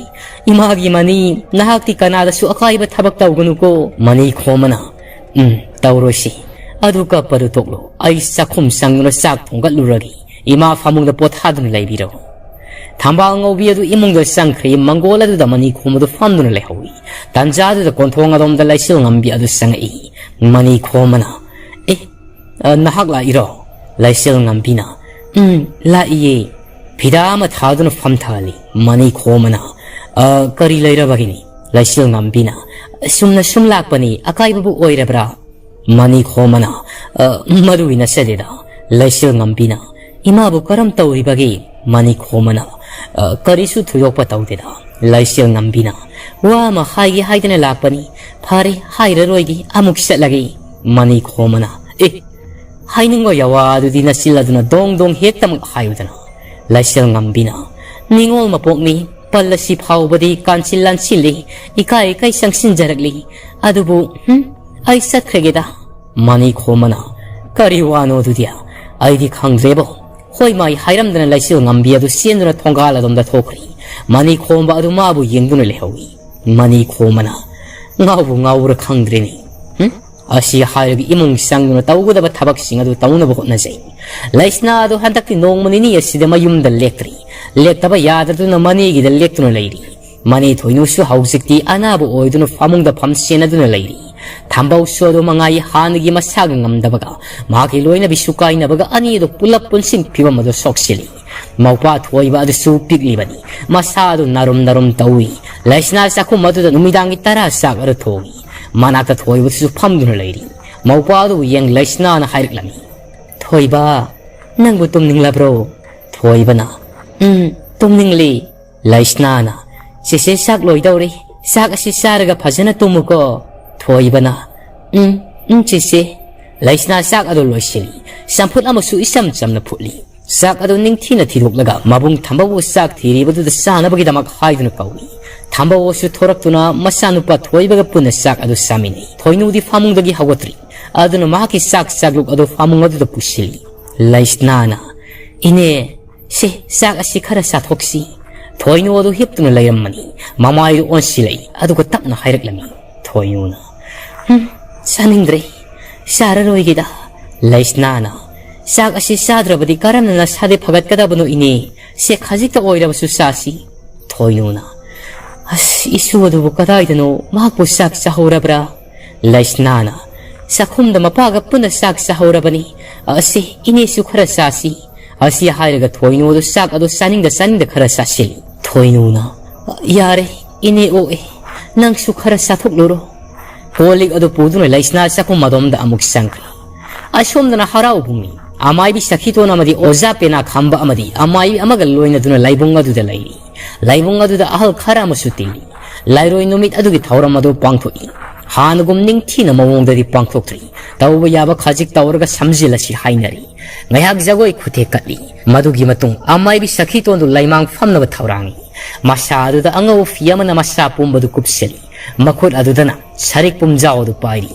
ꯏꯃꯥꯒꯤ ꯃꯅꯤ, ꯅꯍꯥꯛꯇꯤ ꯀꯅꯥꯗꯁꯨ ꯑꯀꯥꯏꯕ ꯊꯕꯛ ꯇꯧꯒꯅꯨꯀꯣ꯫" ꯃꯅꯤ ꯈꯣꯝꯕꯅ, "ꯎꯝ, ꯇꯧꯔꯣꯏꯁꯤ꯫ ꯑꯗꯨ ꯀꯞꯄꯗꯨ ꯇꯣꯛꯂꯣ꯫ ꯑꯩ ꯆꯥꯛꯈꯨꯝ ꯆꯪꯗꯨꯅ ꯆꯥꯛ ꯊꯣꯡꯒꯠꯂꯨꯔꯒꯦ꯫ ꯏꯃꯥ ꯐꯃꯨꯡꯗ ꯄꯣꯊꯥꯗꯨꯅ ꯂꯩꯕꯤꯔꯣ꯫" ꯊꯝꯕꯥꯜ ꯉꯧꯕꯤ ꯑꯗꯨ ꯏꯃꯨꯡꯗ ꯆꯪꯈ꯭ꯔꯦ꯫ ꯃꯪꯒꯣꯜ ꯑꯗꯨꯗ ꯃꯅꯤ ꯈꯣꯝꯕꯗꯨ ꯐꯝꯗꯨꯅ ꯂꯩꯍꯧꯏ꯫ ꯇꯟꯖꯥ ꯑꯗꯨꯗ ꯀꯣꯟꯊꯣꯡ ꯑꯗꯣꯝꯗ ꯂꯩꯆꯤꯜ ꯉꯝꯕꯤ ꯑꯗꯨ ꯆꯪꯉꯛꯏ꯫ ꯃꯅꯤ ꯈꯣꯝꯕꯅ, "ꯑꯦ, ꯑ, ꯅꯍꯥꯛ ꯂꯥꯛꯏꯔꯣ?" ꯂꯩꯆꯤꯜ ꯉꯝꯕꯤꯅ, "ꯎꯝ, ꯂꯥꯛꯏꯌꯦ꯫" ꯐꯤꯗꯥ ꯑꯃ ꯊꯥꯗꯨꯅ ꯐꯝꯊꯍꯜꯂꯤ꯫ ꯃꯅꯤ ꯈꯣꯝꯕꯅ, "ꯑ, ꯀꯔꯤ ꯂꯩꯔꯕꯒꯤꯅꯤ?" ꯂꯩꯆꯤꯜ ꯉꯝꯕꯤꯅ, "ꯁꯨꯝꯅ ꯁꯨꯝ ꯂꯥꯛꯄꯅꯤ, ꯑꯀꯥꯏꯕꯕꯨ ꯑꯣꯏꯔꯕ꯭ꯔꯥ?" ꯃꯅꯤ ꯈꯣꯝꯕꯅ, "ꯑ, ꯃꯗꯨꯒꯤ ꯅꯠꯆꯗꯦꯗ꯫" ꯂꯩꯆꯤꯜ ꯉꯝꯕꯤꯅ, "ꯏꯃꯥꯕꯨ ꯀꯔꯝ ꯇꯧꯔꯤꯕꯒꯦ?" ꯃꯅꯤ ꯈꯣꯝꯕꯅ, "ꯑ, ꯀꯔꯤꯁꯨ ꯊꯣꯏꯗꯣꯛꯄ ꯇꯧꯗꯦꯗ꯫" ꯂꯩꯆꯤꯜ ꯉꯝꯕꯤꯅ, "ꯋꯥ ꯑꯃ ꯍꯥꯏꯒꯦ ꯍꯥꯏꯗꯅ ꯂꯥꯛꯄꯅꯤ꯫ ꯐꯔꯦ, ꯍꯥꯏꯔꯔꯣꯏꯒꯦ, ꯑꯃꯨꯛ ꯆꯠꯂꯒꯦ꯫" ꯃꯅꯤ ꯈꯣꯝꯕꯅ, "ꯑꯦ, ꯍꯥꯏꯅꯤꯡꯕ ꯌꯥꯋꯥ ꯑꯗꯨꯗꯤ ꯅꯆꯤꯜ ꯑꯗꯨꯅ ꯗꯣꯡ ꯗꯣꯡ ꯍꯦꯛꯇꯃꯛ ꯍꯥꯏꯌꯨꯗꯅ꯫" ꯂꯩꯆꯤꯜ ꯉꯝꯕꯤꯅ, "ꯅꯤꯉꯣꯜ ꯃꯄꯣꯛꯅꯤ, ꯄꯜ ꯑꯁꯤ ꯐꯥꯎꯕꯗꯤ ꯀꯥꯟꯁꯤꯜ ꯂꯥꯟꯁꯤꯜꯂꯤ, ꯏꯀꯥꯏ ꯏꯀꯥꯏ ꯆꯪꯁꯤꯟꯖꯔꯛꯂꯤ꯫ ꯑꯗꯨꯕꯨ, ꯍꯨꯝ, ꯑꯩ ꯆꯠꯈ꯭ꯔꯒꯦꯗ꯫" ꯃꯅꯤ ꯈꯣꯝꯕꯅ, "ꯀꯔꯤ ꯋꯥꯅꯣ ꯑꯗꯨꯗꯤ? ꯑꯩꯗꯤ ꯈꯪꯗ꯭ꯔꯦꯕꯣ꯫" ꯍꯣꯏ ꯃꯥꯏ ꯍꯥꯏꯔꯝꯗꯅ ꯂꯩꯆꯤꯜ ꯉꯝꯕꯤ ꯑꯗꯨ ꯆꯦꯟꯗꯨꯅ ꯊꯣꯡꯒꯥꯜ ꯑꯗꯣꯝꯗ ꯊꯣꯛꯈ꯭ꯔꯦ꯫ ꯃꯅꯤ ꯈꯣꯝꯕ ꯑꯗꯨ ꯃꯥꯕꯨ ꯌꯦꯡꯗꯨꯅ ꯂꯩꯍꯧꯏ꯫ ꯃꯅꯤ ꯈꯣꯝꯕꯅ, "ꯉꯥꯎꯕꯨ ꯉꯥꯎꯕ꯭ꯔꯥ ꯈꯪꯗ꯭ꯔꯦꯅꯦ꯫ ꯍꯨꯝ? ꯑꯁꯤ ꯍꯥꯏꯔꯒ ꯏꯃꯨꯡ ꯆꯪꯗꯨꯅ ꯇꯧꯒꯗꯕ ꯊꯕꯛꯁꯤꯡ ꯑꯗꯨ ꯇꯧꯅꯕ ꯍꯣꯠꯅꯖꯩ꯫ ꯂꯩꯁꯅꯥ ꯑꯗꯨ ꯍꯟꯗꯛꯇꯤ ꯅꯣꯡꯃ ꯅꯤꯅꯤ ꯑꯁꯤꯗ ꯃꯌꯨꯝꯗ ꯂꯦꯛꯇ꯭ꯔꯤ꯫ ꯂꯦꯛꯇꯕ ꯌꯥꯗꯗꯨꯅ ꯃꯅꯦꯒꯤꯗ ꯂꯦꯛꯇꯨꯅ ꯂꯩꯔꯤ꯫ ꯃꯅꯦ ꯊꯣꯏꯅꯨꯁꯨ ꯍꯧꯖꯤꯛꯇꯤ ꯑꯅꯥꯕ ꯑꯣꯏꯗꯨꯅ ꯐꯃꯨꯡꯗ ꯐꯝ ꯁꯦꯟꯅꯗꯨꯅ ꯂꯩꯔꯤ꯫ ꯊꯝꯕꯧꯁꯨ ꯑꯗꯨ ꯃꯉꯥꯏ ꯍꯥꯟꯅꯒꯤ ꯃꯁꯥꯒ ꯉꯝꯗꯕꯒ ꯃꯍꯥꯛꯀꯤ ꯂꯣꯏꯅꯕꯤꯁꯨ ꯀꯥꯏꯅꯕꯒ ꯑꯅꯤ ꯑꯗꯨ ꯄꯨꯂꯞ ꯄꯨꯟꯁꯤꯟ ꯐꯤꯕꯝ ꯑꯗꯨ ꯁꯣꯛꯁꯤꯜꯂꯤ꯫ ꯃꯧꯄꯥ ꯊꯣꯏꯕ ꯑꯗꯨꯁꯨ ꯄꯤꯛꯂꯤꯕꯅꯤ꯫ ꯃꯁꯥ ꯑꯗꯨ ꯅꯥꯔꯨꯝ ꯅꯥꯔꯨꯝ ꯇꯧꯏ꯫ ꯂꯩꯁꯅꯥ ꯆꯥꯛꯈꯨꯝ ꯑꯗꯨꯗ ꯅꯨꯃꯤꯗꯥꯡꯒꯤ ꯇꯔꯥ ꯆꯥꯛ ꯑꯗꯨ ꯊꯣꯡꯏ꯫ ꯃꯅꯥꯛꯇ ꯊꯣꯏꯕꯗꯨꯁꯨ ꯐꯝꯗꯨꯅ ꯂꯩꯔꯤ꯫ ꯃꯧꯄꯥ ꯑꯗꯨꯕꯨ ꯌꯦꯡ ꯂꯩꯁꯅꯥꯅ ꯍꯥꯏꯔꯛꯂꯝꯃꯤ, "ꯊꯣꯏꯕ, ꯅꯪꯕꯨ ꯇꯨꯝꯅꯤꯡꯂꯕ꯭ꯔꯣ?" ꯊꯣꯏꯕꯅ, "ꯎꯝ, ꯇꯨꯝꯅꯤꯡꯂꯤ꯫" ꯂꯩꯁꯅꯥꯅ, "ꯆꯦꯆꯦ ꯆꯥꯛ ꯂꯣꯏꯗꯧꯔꯦ꯫ ꯆꯥꯛ ꯑꯁꯤ ꯆꯥꯔꯒ ꯐꯖꯅ ꯇꯨꯝꯃꯨꯀꯣ꯫" ꯊꯣꯏꯕꯅ, "ꯎꯝ, ꯎꯝ, ꯆꯦꯆꯦ꯫" ꯂꯩꯁꯅꯥ ꯆꯥꯛ ꯑꯗꯨ ꯂꯣꯏꯁꯤꯜꯂꯤ꯫ ꯆꯝꯐꯨꯠ ꯑꯃꯁꯨ ꯏꯆꯝ ꯆꯝꯅ ꯐꯨꯠꯂꯤ꯫ ꯆꯥꯛ ꯑꯗꯨ ꯅꯤꯡꯊꯤꯅ ꯊꯤꯗꯣꯛꯂꯒ ꯃꯕꯨꯡ ꯊꯝꯕꯧꯕꯨ ꯆꯥꯛ ꯊꯤꯔꯤꯕꯗꯨꯗ ꯆꯥꯅꯕꯒꯤꯗꯃꯛ ꯍꯥꯏꯗꯨꯅ ꯀꯧꯏ꯫ ꯊꯝꯕꯧꯕꯁꯨ ꯊꯣꯔꯛꯇꯨꯅ ꯃꯆꯥꯅꯨꯄꯥ ꯊꯣꯏꯕꯒ ꯄꯨꯟꯅ ꯆꯥꯛ ꯑꯗꯨ ꯆꯥꯃꯤꯟꯅꯩ꯫ ꯊꯣꯏꯅꯨꯗꯤ ꯐꯃꯨꯡꯗꯒꯤ ꯍꯧꯒꯠꯇ꯭ꯔꯤ꯫ ꯑꯗꯨꯅ ꯃꯍꯥꯛꯀꯤ ꯆꯥꯛ ꯆꯥꯛꯂꯨꯛ ꯑꯗꯨ ꯐꯃꯨꯡ ꯑꯗꯨꯗ ꯄꯨꯁꯤꯜꯂꯤ꯫ ꯂꯩꯁꯅꯥꯅ, "ꯏꯅꯦ, ꯁꯦ, ꯆꯥꯛ ꯑꯁꯤ ꯈꯔ ꯆꯥꯊꯣꯛꯁꯤ꯫" ꯊꯣꯏꯅꯨ ꯑꯗꯨ ꯍꯤꯞꯇꯨꯅ ꯂꯩꯔꯝꯃꯅꯤ꯫ ꯃꯃꯥꯏꯗꯨ ꯑꯣꯟꯁꯤꯜꯂꯛꯏ, ꯑꯗꯨꯒ ꯇꯞꯅ ꯍꯥꯏꯔꯛꯂꯝꯃꯤ꯫ ꯊꯣꯏꯅꯨꯅ, "ꯍꯨꯝ, ꯆꯥꯅꯤꯡꯗ꯭ꯔꯦ, ꯆꯥꯔꯔꯣꯏꯒꯦꯗ꯫" ꯂꯩꯁꯅꯥꯅ, "ꯆꯥꯛ ꯑꯁꯤ ꯆꯥꯗ꯭ꯔꯕꯗꯤ ꯀꯔꯝꯅ ꯅꯁꯥꯗꯤ ꯐꯒꯠꯀꯗꯕꯅꯣ ꯏꯅꯦ? ꯁꯦ, ꯈꯖꯤꯛꯇ ꯑꯣꯏꯔꯕꯁꯨ ꯆꯥꯁꯤ꯫" ꯊꯣꯏꯅꯨꯅ, "ꯑꯁ, ꯏꯁꯨ ꯑꯗꯨꯕꯨ ꯀꯗꯥꯏꯗꯅꯣ? ꯃꯍꯥꯛꯄꯨ ꯆꯥꯛ ꯆꯥꯍꯧꯔꯕ꯭ꯔꯥ?" ꯂꯩꯁꯅꯥꯅ, ꯆꯥꯛꯈꯨꯝꯗ ꯃꯄꯥꯒ ꯄꯨꯟꯅ ꯆꯥꯛ ꯆꯥꯍꯧꯔꯕꯅꯤ꯫ "ꯑꯁꯤ, ꯏꯅꯦꯁꯨ ꯈꯔ ꯆꯥꯁꯤ꯫" ꯑꯁꯤ ꯍꯥꯏꯔꯒ ꯊꯣꯏꯅꯨ ꯑꯗꯨ ꯆꯥꯛ ꯑꯗꯨ ꯆꯥꯅꯤꯡꯗ ꯆꯥꯅꯤꯡꯗ ꯈꯔ ꯆꯥꯁꯤꯜꯂꯤ꯫ ꯊꯣꯏꯅꯨꯅ, "ꯌꯥꯔꯦ, ꯏꯅꯦ ꯑꯣꯛꯑꯦ, ꯅꯪꯁꯨ ꯈꯔ ꯆꯥꯊꯣꯛꯂꯨꯔꯣ꯫" ꯀꯣꯜ ꯂꯤꯛ ꯑꯗꯨ ꯄꯨꯗꯨꯅ ꯂꯩꯁꯅꯥ ꯆꯥꯛꯈꯨꯝ ꯑꯗꯣꯝꯗ ꯑꯃꯨꯛ ꯆꯪꯈ꯭ꯔꯦ꯫ ꯑꯁꯣꯝꯗꯅ ꯍꯔꯥꯎꯕꯨꯡꯅꯤ ꯑꯃꯥꯏꯕꯤ ꯁꯈꯤꯇꯣꯟ ꯑꯃꯗꯤ ꯑꯣꯖꯥ ꯄꯦꯅꯥ ꯈꯝꯕ ꯑꯃꯗꯤ ꯑꯃꯥꯏꯕꯤ ꯑꯃꯒ ꯂꯣꯏꯅꯗꯨꯅ ꯂꯥꯏꯕꯨꯡ ꯑꯗꯨꯗ ꯂꯩꯔꯤ꯫ ꯂꯥꯏꯕꯨꯡ ꯑꯗꯨꯗ ꯑꯍꯜ ꯈꯔ ꯑꯃꯁꯨ ꯇꯤꯜꯂꯤ꯫ ꯂꯥꯏꯔꯣꯏ ꯅꯨꯃꯤꯠ ꯑꯗꯨꯒꯤ ꯊꯧꯔꯝ ꯑꯗꯨ ꯄꯥꯡꯊꯣꯛꯏ꯫ ꯍꯥꯟꯅꯒꯨꯝ ꯅꯤꯡꯊꯤꯅ ꯃꯑꯣꯡꯗꯗꯤ ꯄꯥꯡꯊꯣꯛꯇ꯭ꯔꯤ꯫ ꯇꯧꯕ ꯌꯥꯕ ꯈꯖꯤꯛ ꯇꯧꯔꯒ ꯁꯝꯖꯤꯜꯂꯁꯤ ꯍꯥꯏꯅꯔꯤ꯫ ꯉꯥꯏꯍꯥꯛ ꯖꯒꯣꯏ ꯈꯨꯊꯦꯛ ꯀꯠꯂꯤ꯫ ꯃꯗꯨꯒꯤ ꯃꯇꯨꯡ ꯑꯃꯥꯏꯕꯤ ꯁꯈꯤꯇꯣꯟꯗꯨ ꯂꯩꯃꯥꯡ ꯐꯝꯅꯕ ꯊꯧꯔꯥꯡꯏ꯫ ꯃꯁꯥ ꯑꯗꯨꯗ ꯑꯉꯧꯕ ꯐꯤ ꯑꯃꯅ ꯃꯁꯥ ꯄꯨꯝꯕꯗꯨ ꯀꯨꯞꯁꯤꯜꯂꯤ꯫ ꯃꯈꯨꯠ ꯑꯗꯨꯗꯅ ꯁꯔꯤꯛ ꯄꯨꯝꯖꯥꯎ ꯑꯗꯨ ꯄꯥꯏꯔꯤ꯫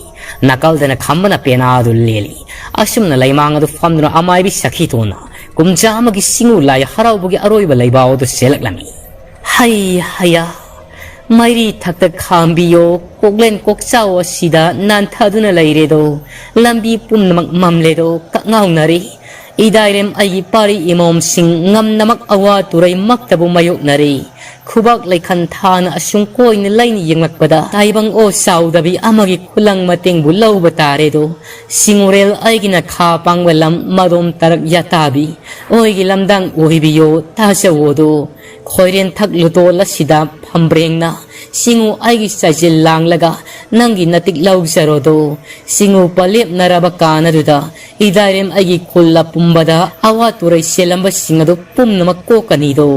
ꯅꯥꯀꯜꯗꯅ ꯈꯝꯕꯅ ꯄꯦꯅꯥ ꯑꯗꯨ ꯂꯦꯜꯂꯤ꯫ ꯑꯁꯨꯝꯅ ꯂꯩꯃꯥꯡ ꯑꯗꯨ ꯐꯝꯗꯨꯅ ꯑꯃꯥꯏꯕꯤ ꯁꯈꯤꯇꯣꯟꯅ ꯀꯨꯝꯖꯥ ꯑꯃꯒꯤ ꯁꯤꯡꯉꯨ ꯂꯥꯏ ꯍꯔꯥꯎꯕꯒꯤ ꯑꯔꯣꯏꯕ ꯂꯩꯕꯥꯎ ꯑꯗꯨ ꯆꯦꯜꯂꯛꯂꯝꯃꯤ꯫ "ꯍꯩ ꯍꯌꯥ, ꯃꯩꯔꯤ ꯊꯛꯇ ꯈꯥꯝꯕꯤꯌꯣ, ꯀꯣꯛꯂꯦꯟ ꯀꯣꯛꯆꯥꯎ ꯑꯁꯤꯗ ꯅꯥꯟꯊꯗꯨꯅ ꯂꯩꯔꯦꯗꯣ, ꯂꯝꯕꯤ ꯄꯨꯝꯅꯃꯛ ꯃꯝꯂꯦꯗꯣ, ꯀꯛꯉꯥꯎꯅꯔꯤ꯫ ꯏꯗꯥꯏꯔꯦꯝ ꯑꯩꯒꯤ ꯄꯥꯔꯤ ꯏꯃꯣꯝꯁꯤꯡ ꯉꯝꯅꯃꯛ ꯑꯋꯥ ꯇꯨꯔꯩꯃꯛꯇꯕꯨ ꯃꯥꯌꯣꯛꯅꯔꯤ꯫ ꯈꯨꯕꯥꯛ ꯂꯩꯈꯟ ꯊꯥꯅ ꯑꯁꯨꯝ ꯀꯣꯏꯅ ꯂꯩꯅ ꯌꯦꯡꯂꯛꯄꯗ ꯇꯥꯏꯕꯪ ꯑꯣ ꯆꯥꯎꯗꯕꯤ ꯑꯃꯒꯤ ꯈꯨꯂꯪ ꯃꯇꯦꯡꯕꯨ ꯂꯧꯕ ꯇꯥꯔꯦꯗꯣ꯫ ꯁꯤꯡꯉꯨꯔꯦꯜ ꯑꯩꯒꯤ ꯅꯈꯥ ꯄꯥꯡꯕ ꯂꯝ ꯃꯗꯣꯝ ꯇꯔꯛ ꯌꯥꯇꯥꯕꯤ, ꯑꯣꯏꯒꯤ ꯂꯝꯗꯥꯡ ꯑꯣꯏꯕꯤꯌꯣ, ꯇꯥꯖꯧꯋꯣꯗꯣ꯫ ꯈꯣꯏꯔꯦꯟ ꯊꯛ ꯂꯨꯇꯣꯜ ꯑꯁꯤꯗ ꯐꯝꯕ꯭ꯔꯦꯡꯅ ꯁꯤꯡꯉꯨ ꯑꯩꯒꯤ ꯆꯥꯏꯖꯤꯜ ꯂꯥꯡꯂꯒ ꯅꯪꯒꯤ ꯅꯇꯤꯛ ꯂꯧꯖꯔꯣꯗꯣ꯫ ꯁꯤꯡꯉꯨ ꯄꯂꯦꯞꯅꯔꯕ ꯀꯥꯟ ꯑꯗꯨꯗ ꯏꯗꯥꯏꯔꯦꯝ ꯑꯩꯒꯤ ꯈꯨꯜ ꯑꯄꯨꯝꯕꯗ ꯑꯋꯥ ꯇꯨꯔꯩ ꯆꯦꯜꯂꯝꯕꯁꯤꯡ ꯑꯗꯨ ꯄꯨꯝꯅꯃꯛ ꯀꯣꯛꯀꯅꯤꯗꯣ꯫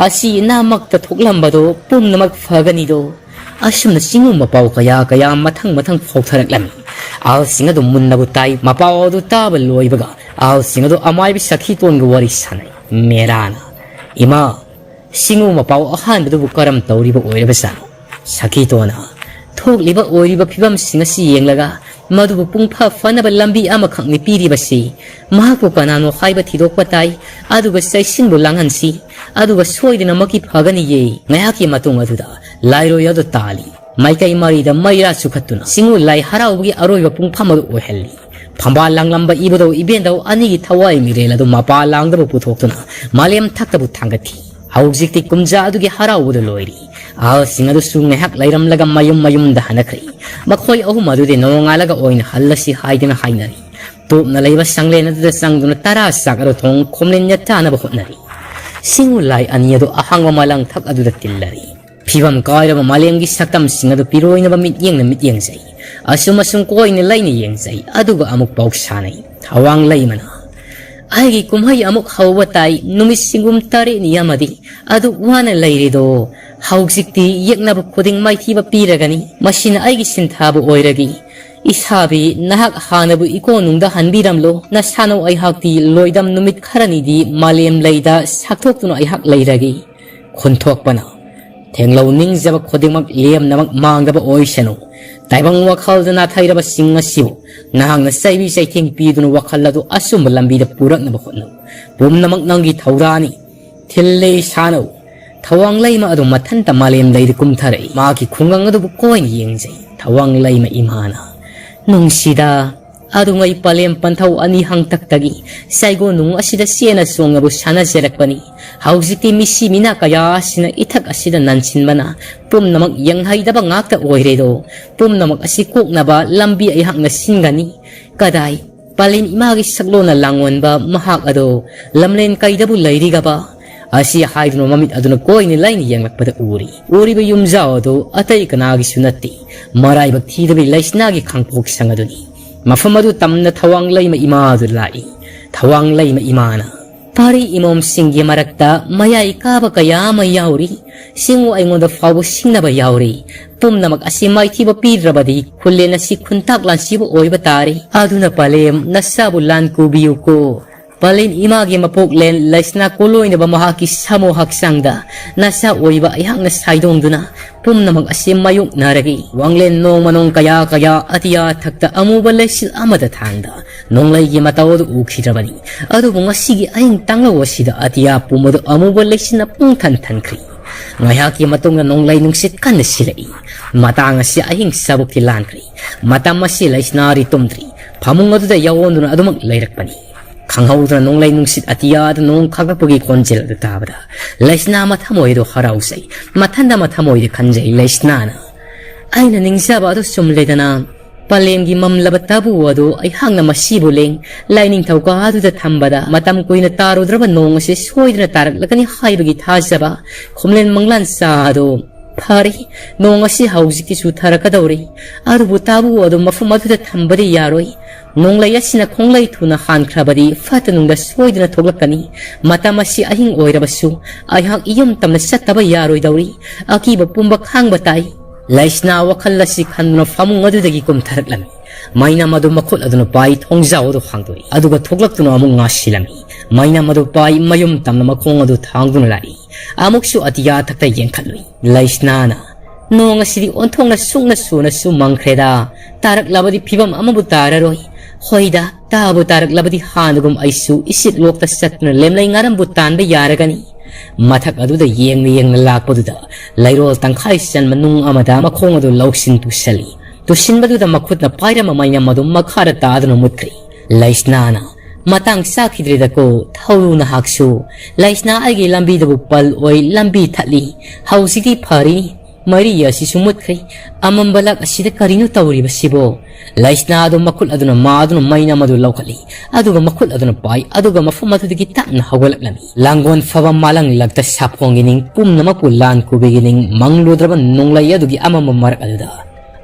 ꯑꯁꯤ ꯑꯅꯥꯃꯛꯇ ꯊꯣꯛꯂꯝꯕꯗꯣ ꯄꯨꯝꯅꯃꯛ ꯐꯒꯅꯤꯗꯣ꯫" ꯑꯁꯨꯝꯅ ꯆꯤꯡꯉꯨ ꯃꯄꯥꯎ ꯀꯌꯥ ꯀꯌꯥ ꯃꯊꯪ ꯃꯊꯪ ꯐꯥꯎꯊꯔꯛꯂꯝꯃꯤ꯫ ꯑꯍꯜꯁꯤꯡ ꯑꯗꯨ ꯃꯨꯟꯅꯕꯨ ꯇꯥꯏ꯫ ꯃꯄꯥꯎ ꯑꯗꯨ ꯇꯥꯕ ꯂꯣꯏꯕꯒ ꯑꯍꯜꯁꯤꯡ ꯑꯗꯨ ꯑꯃꯥꯏꯕꯤ ꯁꯈꯤꯇꯣꯟꯒ ꯋꯥꯔꯤ ꯁꯥꯟꯅꯩ꯫ ꯃꯦꯔꯥꯅ, "ꯏꯃꯥ, ꯁꯤꯡꯉꯨ ꯃꯄꯥꯎ ꯑꯍꯥꯟꯕꯗꯨꯕꯨ ꯀꯔꯝ ꯇꯧꯔꯤꯕ ꯑꯣꯏꯔꯕꯖꯥꯠꯅꯣ?" ꯁꯈꯤꯇꯣꯟꯅ, "ꯊꯣꯛꯂꯤꯕ ꯑꯣꯏꯔꯤꯕ ꯐꯤꯕꯝꯁꯤꯡ ꯑꯁꯤ ꯌꯦꯡꯂꯒ ꯃꯗꯨꯕꯨ ꯄꯨꯡꯐ ꯐꯅꯕ ꯂꯝꯕꯤ ꯑꯃꯈꯛꯅꯤ ꯄꯤꯔꯤꯕꯁꯤ꯫ ꯃꯍꯥꯛꯄꯨ ꯀꯅꯥꯅꯣ ꯍꯥꯏꯕ ꯊꯤꯗꯣꯛꯄ ꯇꯥꯏ, ꯑꯗꯨꯒ ꯆꯩꯁꯤꯟꯕꯨ ꯂꯥꯡꯍꯟꯁꯤ, ꯑꯗꯨꯒ ꯁꯣꯏꯗꯅꯃꯛꯀꯤ ꯐꯒꯅꯤꯌꯦ꯫" ꯉꯥꯏꯍꯥꯛꯀꯤ ꯃꯇꯨꯡ ꯑꯗꯨꯗ ꯂꯥꯏꯔꯣꯏ ꯑꯗꯨ ꯇꯥꯜꯂꯤ꯫ ꯃꯥꯏꯀꯩ ꯃꯔꯤꯗ ꯃꯩꯔꯥ ꯆꯨꯈꯠꯇꯨꯅ ꯆꯤꯡꯉꯨ ꯂꯥꯏ ꯍꯔꯥꯎꯕꯒꯤ ꯑꯔꯣꯏꯕ ꯄꯨꯡꯐꯝ ꯑꯗꯨ ꯑꯣꯏꯍꯜꯂꯤ꯫ ꯐꯝꯕꯥꯜ ꯂꯥꯡꯂꯝꯕ ꯏꯕꯨꯙꯧ ꯏꯕꯦꯟꯙꯧ ꯑꯅꯤꯒꯤ ꯊꯋꯥꯏ ꯃꯤꯔꯦꯜ ꯑꯗꯨ ꯃꯄꯥ ꯂꯥꯡꯗꯕꯨ ꯄꯨꯊꯣꯛꯇꯨꯅ ꯃꯥꯂꯦꯝ ꯊꯛꯇꯕꯨ ꯊꯥꯡꯒꯠꯈꯤ꯫ ꯍꯧꯖꯤꯛꯇꯤ ꯀꯨꯝꯖꯥ ꯑꯗꯨꯒꯤ ꯍꯔꯥꯎꯕꯗꯨ ꯂꯣꯏꯔꯤ꯫ ꯑꯍꯜꯁꯤꯡ ꯑꯗꯨꯁꯨ ꯉꯥꯏꯍꯥꯛ ꯂꯩꯔꯝꯂꯒ ꯃꯌꯨꯝ ꯃꯌꯨꯝꯗ ꯍꯟꯅꯈ꯭ꯔꯦ꯫ ꯃꯈꯣꯏ ꯑꯍꯨꯝ ꯑꯗꯨꯗꯤ ꯅꯣꯡꯉꯥꯜꯂꯒ ꯑꯣꯏꯅ ꯍꯜꯂꯁꯤ ꯍꯥꯏꯗꯨꯅ ꯍꯥꯏꯅꯔꯤ꯫ ꯇꯣꯞꯅ ꯂꯩꯕ ꯁꯪꯂꯦꯟ ꯑꯗꯨꯗ ꯆꯪꯗꯨꯅ ꯇꯔꯥ ꯆꯥꯛ ꯑꯗꯨ ꯊꯣꯡ ꯈꯣꯝꯂꯦꯟ ꯌꯦꯠꯊꯅꯕ ꯍꯣꯠꯅꯔꯤ꯫ ꯁꯤꯡ ꯂꯥꯏ ꯑꯅꯤ ꯑꯗꯨ ꯑꯍꯥꯡꯕ ꯃꯥꯂꯪ ꯊꯛ ꯑꯗꯨꯗ ꯇꯤꯜꯂꯔꯤ꯫ ꯐꯤꯕꯝ ꯀꯥꯏꯔꯕ ꯃꯥꯂꯦꯝꯒꯤ ꯁꯛꯇꯝꯁꯤꯡ ꯑꯗꯨ ꯄꯤꯔꯣꯏꯅꯕ ꯃꯤꯠꯌꯦꯡꯅ ꯃꯤꯠ ꯌꯦꯡꯖꯩ꯫ ꯑꯁꯨꯝ ꯑꯁꯨꯝ ꯀꯣꯏꯅ ꯂꯩꯅ ꯌꯦꯡꯖꯩ, ꯑꯗꯨꯒ ꯑꯃꯨꯛ ꯄꯥꯎ ꯁꯥꯟꯅꯩ꯫ ꯊꯋꯥꯡ ꯂꯩꯃꯅ, "ꯑꯩꯒꯤ ꯀꯨꯝꯍꯩ ꯑꯃꯨꯛ ꯍꯧꯕ ꯇꯥꯏ, ꯅꯨꯃꯤꯠ ꯁꯤꯡꯒꯨꯝ ꯇꯔꯦꯠꯅꯤ ꯑꯃꯗꯤ ꯑꯗꯨꯛ ꯋꯥꯅ ꯂꯩꯔꯤꯗꯣ, ꯍꯧꯖꯤꯛꯇꯤ ꯌꯦꯛꯅꯕ ꯈꯨꯗꯤꯡ ꯃꯥꯏꯊꯤꯕ ꯄꯤꯔꯒꯅꯤ꯫ ꯃꯁꯤꯅ ꯑꯩꯒꯤ ꯁꯤꯟꯊꯥꯕꯨ ꯑꯣꯏꯔꯒꯦ꯫ ꯏꯁꯥꯕꯤ, ꯅꯍꯥꯛ ꯍꯥꯟꯅꯕꯨ ꯏꯀꯣꯟꯅꯨꯡꯗ ꯍꯟꯕꯤꯔꯝꯂꯣ, ꯅꯁꯥꯅꯧ ꯑꯩꯍꯥꯛꯇꯤ ꯂꯣꯏꯗꯝ ꯅꯨꯃꯤꯠ ꯈꯔꯅꯤꯗꯤ ꯃꯥꯂꯦꯝ ꯂꯩꯗ ꯁꯥꯛꯊꯣꯛꯇꯨꯅ ꯑꯩꯍꯥꯛ ꯂꯩꯔꯒꯦ"꯫ ꯈꯨꯟꯊꯣꯛꯄꯅ, "ꯊꯦꯡꯂꯧ ꯅꯤꯡꯖꯕ ꯈꯨꯗꯤꯡꯃꯛ ꯂꯦꯝꯅꯃꯛ ꯃꯥꯡꯗꯕ ꯑꯣꯏꯁꯅꯨ꯫ ꯇꯥꯏꯕꯪ ꯋꯥꯈꯜꯗ ꯅꯥꯊꯩꯔꯕꯁꯤꯡ ꯑꯁꯤꯕꯨ ꯅꯍꯥꯛꯅ ꯆꯩꯕꯤ ꯆꯩꯊꯦꯡ ꯄꯤꯗꯨꯅ ꯋꯥꯈꯜ ꯑꯗꯨ ꯑꯆꯨꯝꯕ ꯂꯝꯕꯤꯗ ꯄꯨꯔꯛꯅꯕ ꯍꯣꯠꯅꯧ꯫ ꯄꯨꯝꯅꯃꯛ ꯅꯪꯒꯤ ꯊꯧꯗꯥꯡꯅꯤ꯫ ꯊꯤꯜꯂꯤ ꯁꯥꯅꯧ꯫ ꯊꯋꯥꯡ ꯂꯩꯃ ꯑꯗꯨ ꯃꯊꯟꯇ ꯃꯥꯂꯦꯝ ꯂꯩꯗ ꯀꯨꯝꯊꯔꯛꯏ꯫ ꯃꯍꯥꯛꯀꯤ ꯈꯨꯡꯒꯪ ꯑꯗꯨꯕꯨ ꯀꯣꯏꯅ ꯌꯦꯡꯖꯩ꯫ ꯊꯋꯥꯡ ꯂꯩꯃ ꯏꯃꯥꯅ, "ꯅꯨꯡꯁꯤꯗ, ꯑꯗꯨꯉꯩ ꯄꯂꯦꯝ ꯄꯟꯊꯧ ꯑꯅꯤ ꯍꯪꯇꯛꯇꯒꯤ ꯆꯩꯒꯣ ꯅꯨꯡ ꯑꯁꯤꯗ ꯆꯦꯅ ꯆꯣꯡꯅꯕꯨ ꯁꯥꯟꯅꯖꯔꯛꯄꯅꯤ꯫ ꯍꯧꯖꯤꯛꯇꯤ ꯃꯤꯁꯤ ꯃꯤꯅꯥ ꯀꯌꯥ ꯑꯁꯤꯅ ꯏꯊꯛ ꯑꯁꯤꯗ ꯅꯟꯁꯤꯟꯕꯅ ꯄꯨꯝꯅꯃꯛ ꯌꯦꯡꯍꯩꯗꯕ ꯉꯥꯛꯇ ꯑꯣꯏꯔꯦꯗꯣ꯫ ꯄꯨꯝꯅꯃꯛ ꯑꯁꯤ ꯀꯣꯛꯅꯕ ꯂꯝꯕꯤ ꯑꯩꯍꯥꯛꯅ ꯁꯤꯟꯒꯅꯤ꯫ ꯀꯗꯥꯏ? ꯄꯂꯦꯝ ꯏꯃꯥꯒꯤ ꯁꯛꯂꯣꯟꯅ ꯂꯥꯡꯑꯣꯟꯕ ꯃꯍꯥꯛ ꯑꯗꯣ ꯂꯝꯂꯦꯟ ꯀꯩꯗꯕꯨ ꯂꯩꯔꯤꯒꯕ?" ꯑꯁꯤ ꯍꯥꯏꯗꯨꯅ ꯃꯃꯤꯠ ꯑꯗꯨꯅ ꯀꯣꯏꯅ ꯂꯩꯅ ꯌꯦꯡꯂꯛꯄꯗ ꯎꯔꯤ꯫ ꯎꯔꯤꯕ ꯌꯨꯝꯖꯥꯎ ꯑꯗꯨ ꯑꯇꯩ ꯀꯅꯥꯒꯤꯁꯨ ꯅꯠꯇꯦ, ꯃꯔꯥꯏꯕꯛ ꯊꯤꯗꯕꯤ ꯂꯩꯁꯅꯥꯒꯤ ꯈꯥꯡꯄꯣꯛ ꯁꯪ ꯑꯗꯨꯅꯤ꯫ ꯃꯐꯝ ꯑꯗꯨ ꯇꯝꯅ ꯊꯋꯥꯡ ꯂꯩꯃ ꯏꯃꯥ ꯑꯗꯨ ꯂꯥꯛꯏ꯫ ꯊꯋꯥꯡ ꯂꯩꯃ ꯏꯃꯥꯅ, "ꯄꯥꯔꯤ ꯏꯃꯣꯝꯁꯤꯡꯒꯤ ꯃꯔꯛꯇ ꯃꯌꯥꯏ ꯀꯥꯕ ꯀꯌꯥ ꯑꯃ ꯌꯥꯎꯔꯤ꯫ ꯁꯤꯡꯉꯨ ꯑꯩꯉꯣꯟꯗ ꯐꯥꯎꯕ ꯁꯤꯡꯅꯕ ꯌꯥꯎꯔꯤ꯫ ꯄꯨꯝꯅꯃꯛ ꯑꯁꯤ ꯃꯥꯏꯊꯤꯕ ꯄꯤꯗ꯭ꯔꯕꯗꯤ ꯈꯨꯜꯂꯦꯟ ꯑꯁꯤ ꯈꯨꯟꯇꯥꯛ ꯂꯥꯟꯁꯤꯕ ꯑꯣꯏꯕ ꯇꯥꯔꯦ꯫ ꯑꯗꯨꯅ ꯄꯂꯦꯝ ꯅꯁꯥꯕꯨ ꯂꯥꯟ ꯀꯨꯕꯤꯌꯨꯀꯣ꯫ ꯄꯂꯦꯝ ꯏꯃꯥꯒꯤ ꯃꯄꯣꯛꯂꯦꯟ ꯂꯩꯁꯅꯥ ꯀꯣꯂꯣꯏꯅꯕ ꯃꯍꯥꯛꯀꯤ ꯁꯥꯃꯨ ꯍꯛꯆꯥꯡꯗ ꯅꯁꯥ ꯑꯣꯏꯕ ꯑꯩꯍꯥꯛꯅ ꯁꯥꯏꯗꯣꯡꯗꯨꯅ ꯄꯨꯝꯅꯃꯛ ꯑꯁꯤ ꯃꯥꯌꯣꯛꯅꯔꯒꯦ꯫ ꯋꯥꯡꯂꯦꯟ ꯅꯣꯡꯃ ꯅꯣꯡ ꯀꯌꯥ ꯀꯌꯥ ꯑꯇꯤꯌꯥ ꯊꯛꯇ ꯑꯃꯨꯕ ꯂꯩꯆꯤꯜ ꯑꯃꯗ ꯊꯥꯡꯗ ꯅꯣꯡꯂꯩꯒꯤ ꯃꯇꯧ ꯑꯗꯨ ꯎꯈꯤꯗ꯭ꯔꯕꯅꯤ꯫ ꯑꯗꯨꯕꯨ ꯉꯁꯤꯒꯤ ꯑꯍꯤꯡ ꯇꯥꯡꯂꯧ ꯑꯁꯤꯗ ꯑꯇꯤꯌꯥ ꯄꯨꯝꯕꯗꯨ ꯑꯃꯨꯕ ꯂꯩꯆꯤꯜꯅ ꯄꯨꯡ ꯊꯟ ꯊꯟꯈ꯭ꯔꯤ꯫ ꯉꯥꯏꯍꯥꯛꯀꯤ ꯃꯇꯨꯡꯗ ꯅꯣꯡꯂꯩ ꯅꯨꯡꯁꯤꯠ ꯀꯟꯅ ꯁꯤꯜꯂꯛꯏ꯫ ꯃꯇꯥꯡ ꯑꯁꯤ ꯑꯍꯤꯡ ꯆꯥꯕꯨꯛꯇꯤ ꯂꯥꯟꯈ꯭ꯔꯦ꯫ ꯃꯇꯝ ꯑꯁꯤ ꯂꯩꯁꯅꯥꯔꯤ ꯇꯨꯝꯗ꯭ꯔꯤ꯫ ꯐꯃꯨꯡ ꯑꯗꯨꯗ ꯌꯥꯑꯣꯟꯗꯨꯅ ꯑꯗꯨꯃꯛ ꯂꯩꯔꯛꯄꯅꯤ꯫ ꯈꯪꯍꯧꯗꯅ ꯅꯣꯡꯂꯩ ꯅꯨꯡꯁꯤꯠ ꯑꯇꯤꯌꯥꯗ ꯅꯣꯡ ꯈꯥꯛꯂꯛꯄꯒꯤ ꯈꯣꯟꯖꯦꯜ ꯑꯗꯨ ꯇꯥꯕꯗ ꯂꯩꯁꯅꯥ ꯃꯊꯃꯣꯏꯗꯣ ꯍꯔꯥꯎꯖꯩ꯫ ꯃꯊꯟꯗ ꯃꯊꯃꯣꯏꯗ ꯈꯟꯖꯩ ꯂꯩꯁꯅꯥꯅ꯫ ꯑꯩꯅ ꯅꯤꯡꯖꯕ ꯑꯗꯨ ꯆꯨꯝꯂꯦꯗꯅ꯫ ꯄꯂꯦꯝꯒꯤ ꯃꯝꯂꯕ ꯇꯥꯕꯨ ꯑꯗꯨ ꯑꯩꯍꯥꯛꯅ ꯃꯁꯤꯕꯨ ꯂꯦꯡ ꯂꯥꯏꯅꯤꯡꯊꯧ ꯀꯥꯗꯨꯗ ꯊꯝꯕꯗ ꯃꯇꯝ ꯀꯨꯏꯅ ꯇꯥꯔꯨꯗ꯭ꯔꯕ ꯅꯣꯡ ꯑꯁꯤ ꯁꯣꯏꯗꯅ ꯇꯥꯔꯛꯂꯒꯅꯤ ꯍꯥꯏꯕꯒꯤ ꯊꯥꯖꯕ ꯈꯣꯝꯂꯦꯟ ꯃꯪꯂꯥꯟ ꯆꯥ ꯑꯗꯨ ꯐꯔꯦ, ꯅꯣꯡ ꯑꯁꯤ ꯍꯧꯖꯤꯛꯇꯤ ꯆꯨꯊꯔꯛꯀꯗꯧꯔꯦ꯫ ꯑꯗꯨꯕꯨ ꯇꯥꯕꯨ ꯑꯗꯨ ꯃꯐꯝ ꯑꯗꯨꯗ ꯊꯝꯕꯗꯤ ꯌꯥꯔꯣꯏ꯫ ꯅꯣꯡꯂꯩ ꯑꯁꯤꯅ ꯈꯣꯡꯂꯩ ꯊꯨꯅ ꯍꯥꯟꯈ꯭ꯔꯕꯗꯤ ꯐꯠꯇ ꯅꯨꯡꯗ ꯁꯣꯏꯗꯅ ꯊꯣꯛꯂꯛꯀꯅꯤ꯫ ꯃꯇꯝ ꯑꯁꯤ ꯑꯍꯤꯡ ꯑꯣꯏꯔꯕꯁꯨ ꯑꯩꯍꯥꯛ ꯏꯌꯨꯝ ꯇꯝꯅ ꯆꯠꯇꯕ ꯌꯥꯔꯣꯏꯗꯧꯔꯤ꯫ ꯑꯀꯤꯕ ꯄꯨꯝꯕ ꯈꯥꯡꯕ ꯇꯥꯏ꯫ ꯂꯩꯁꯅꯥ ꯋꯥꯈꯜ ꯑꯁꯤ ꯈꯟꯗꯨꯅ ꯐꯃꯨꯡ ꯑꯗꯨꯗꯒꯤ ꯀꯨꯝꯊꯔꯛꯂꯝꯃꯤ꯫ ꯃꯩꯅꯝ ꯑꯗꯨ ꯃꯈꯨꯠ ꯑꯗꯨꯅ ꯄꯥꯏ ꯊꯣꯡꯖꯥꯎ ꯑꯗꯨ ꯍꯥꯡꯗꯣꯛꯏ꯫ ꯑꯗꯨꯒ ꯊꯣꯛꯂꯛꯇꯨꯅ ꯑꯃꯨꯛ ꯉꯥꯁꯤꯜꯂꯝꯃꯤ꯫ ꯃꯩꯅꯝ ꯑꯗꯨ ꯄꯥꯏ ꯃꯌꯨꯝ ꯇꯝꯅ ꯃꯈꯣꯡ ꯑꯗꯨ ꯊꯥꯡꯗꯨꯅ ꯂꯥꯛꯏ꯫ ꯑꯃꯨꯛꯁꯨ ꯑꯇꯤꯌꯥ ꯊꯛꯇ ꯌꯦꯡꯈꯠꯂꯨꯏ꯫ ꯂꯩꯁꯅꯥꯅ, "ꯅꯣꯡ ꯑꯁꯤꯗꯤ ꯑꯣꯟꯊꯣꯛꯅ ꯁꯨꯛꯅ ꯁꯨꯅꯁꯨ ꯃꯪꯈ꯭ꯔꯦꯗ꯫ ꯇꯥꯔꯛꯂꯕꯗꯤ ꯐꯤꯕꯝ ꯑꯃꯕꯨ ꯇꯥꯔꯔꯣꯏ꯫ ꯍꯣꯏꯗ, ꯇꯥꯕꯨ ꯇꯥꯔꯛꯂꯕꯗꯤ ꯍꯥꯟꯅꯒꯨꯝ ꯑꯩꯁꯨ ꯏꯁꯤꯠ ꯂꯣꯛꯇ ꯆꯠꯇꯨꯅ ꯂꯦꯝꯂꯩ ꯉꯥꯔꯝꯕꯨ ꯇꯥꯟꯕ ꯌꯥꯔꯒꯅꯤ"꯫ ꯃꯊꯛ ꯑꯗꯨꯗ ꯌꯦꯡꯅ ꯌꯦꯡꯅ ꯂꯥꯛꯄꯗꯨꯗ ꯂꯩꯔꯣꯜ ꯇꯪꯈꯥꯏ ꯆꯟꯕ ꯅꯨꯡ ꯑꯃꯗ ꯃꯈꯣꯡ ꯑꯗꯨ ꯂꯧꯁꯤꯟ ꯇꯨꯁꯜꯂꯤ꯫ ꯇꯨꯁꯤꯟꯕꯗꯨꯗ ꯃꯈꯨꯠꯅ ꯄꯥꯏꯔꯝꯕ ꯃꯩꯅꯝ ꯑꯗꯨ ꯃꯈꯥꯗ ꯇꯥꯗꯨꯅ ꯃꯨꯠꯈ꯭ꯔꯦ꯫ ꯂꯩꯁꯅꯥꯅ, "ꯃꯇꯥꯡ ꯆꯥꯈꯤꯗ꯭ꯔꯦꯗꯀꯣ ꯊꯧꯔꯨ ꯅꯍꯥꯛꯁꯨ꯫ ꯂꯩꯁꯅꯥ ꯑꯩꯒꯤ ꯂꯝꯕꯤꯗꯕꯨ ꯄꯜ ꯑꯣꯏ, ꯂꯝꯕꯤ ꯊꯠꯂꯤ꯫ ꯍꯧꯖꯤꯛꯇꯤ ꯐꯔꯤꯅꯤ꯫ ꯃꯔꯤ ꯑꯁꯤꯁꯨ ꯃꯨꯠꯈ꯭ꯔꯦ꯫ ꯑꯃꯝꯕ ꯂꯥꯛ ꯑꯁꯤꯗ ꯀꯔꯤꯅꯣ ꯇꯧꯔꯤꯕꯁꯤꯕꯣ?" ꯂꯩꯁꯅꯥ ꯑꯗꯨ ꯃꯈꯨꯠ ꯑꯗꯨꯅ ꯃꯥ ꯑꯗꯨꯅ ꯃꯩꯅꯝ ꯑꯗꯨ ꯂꯧꯈꯠꯂꯤ꯫ ꯑꯗꯨꯒ ꯃꯈꯨꯠ ꯑꯗꯨꯅ ꯄꯥꯏ꯫ ꯑꯗꯨꯒ ꯃꯐꯝ ꯑꯗꯨꯗꯒꯤ ꯇꯞꯅ ꯍꯧꯒꯠꯂꯛꯂꯝꯃꯤ꯫ ꯂꯥꯡꯒꯣꯜ ꯐꯕ ꯃꯥꯂꯪ ꯂꯛꯇ ꯁꯥꯐꯣꯡꯒꯤ ꯅꯤꯡ ꯄꯨꯝꯅꯃꯛꯄꯨ ꯂꯥꯟ ꯀꯨꯕꯤꯒꯤ ꯅꯤꯡ ꯃꯪꯂꯨꯗ꯭ꯔꯕ ꯅꯣꯡꯂꯩ ꯑꯗꯨꯒꯤ ꯑꯃꯝꯕ ꯃꯔꯛ ꯑꯗꯨꯗ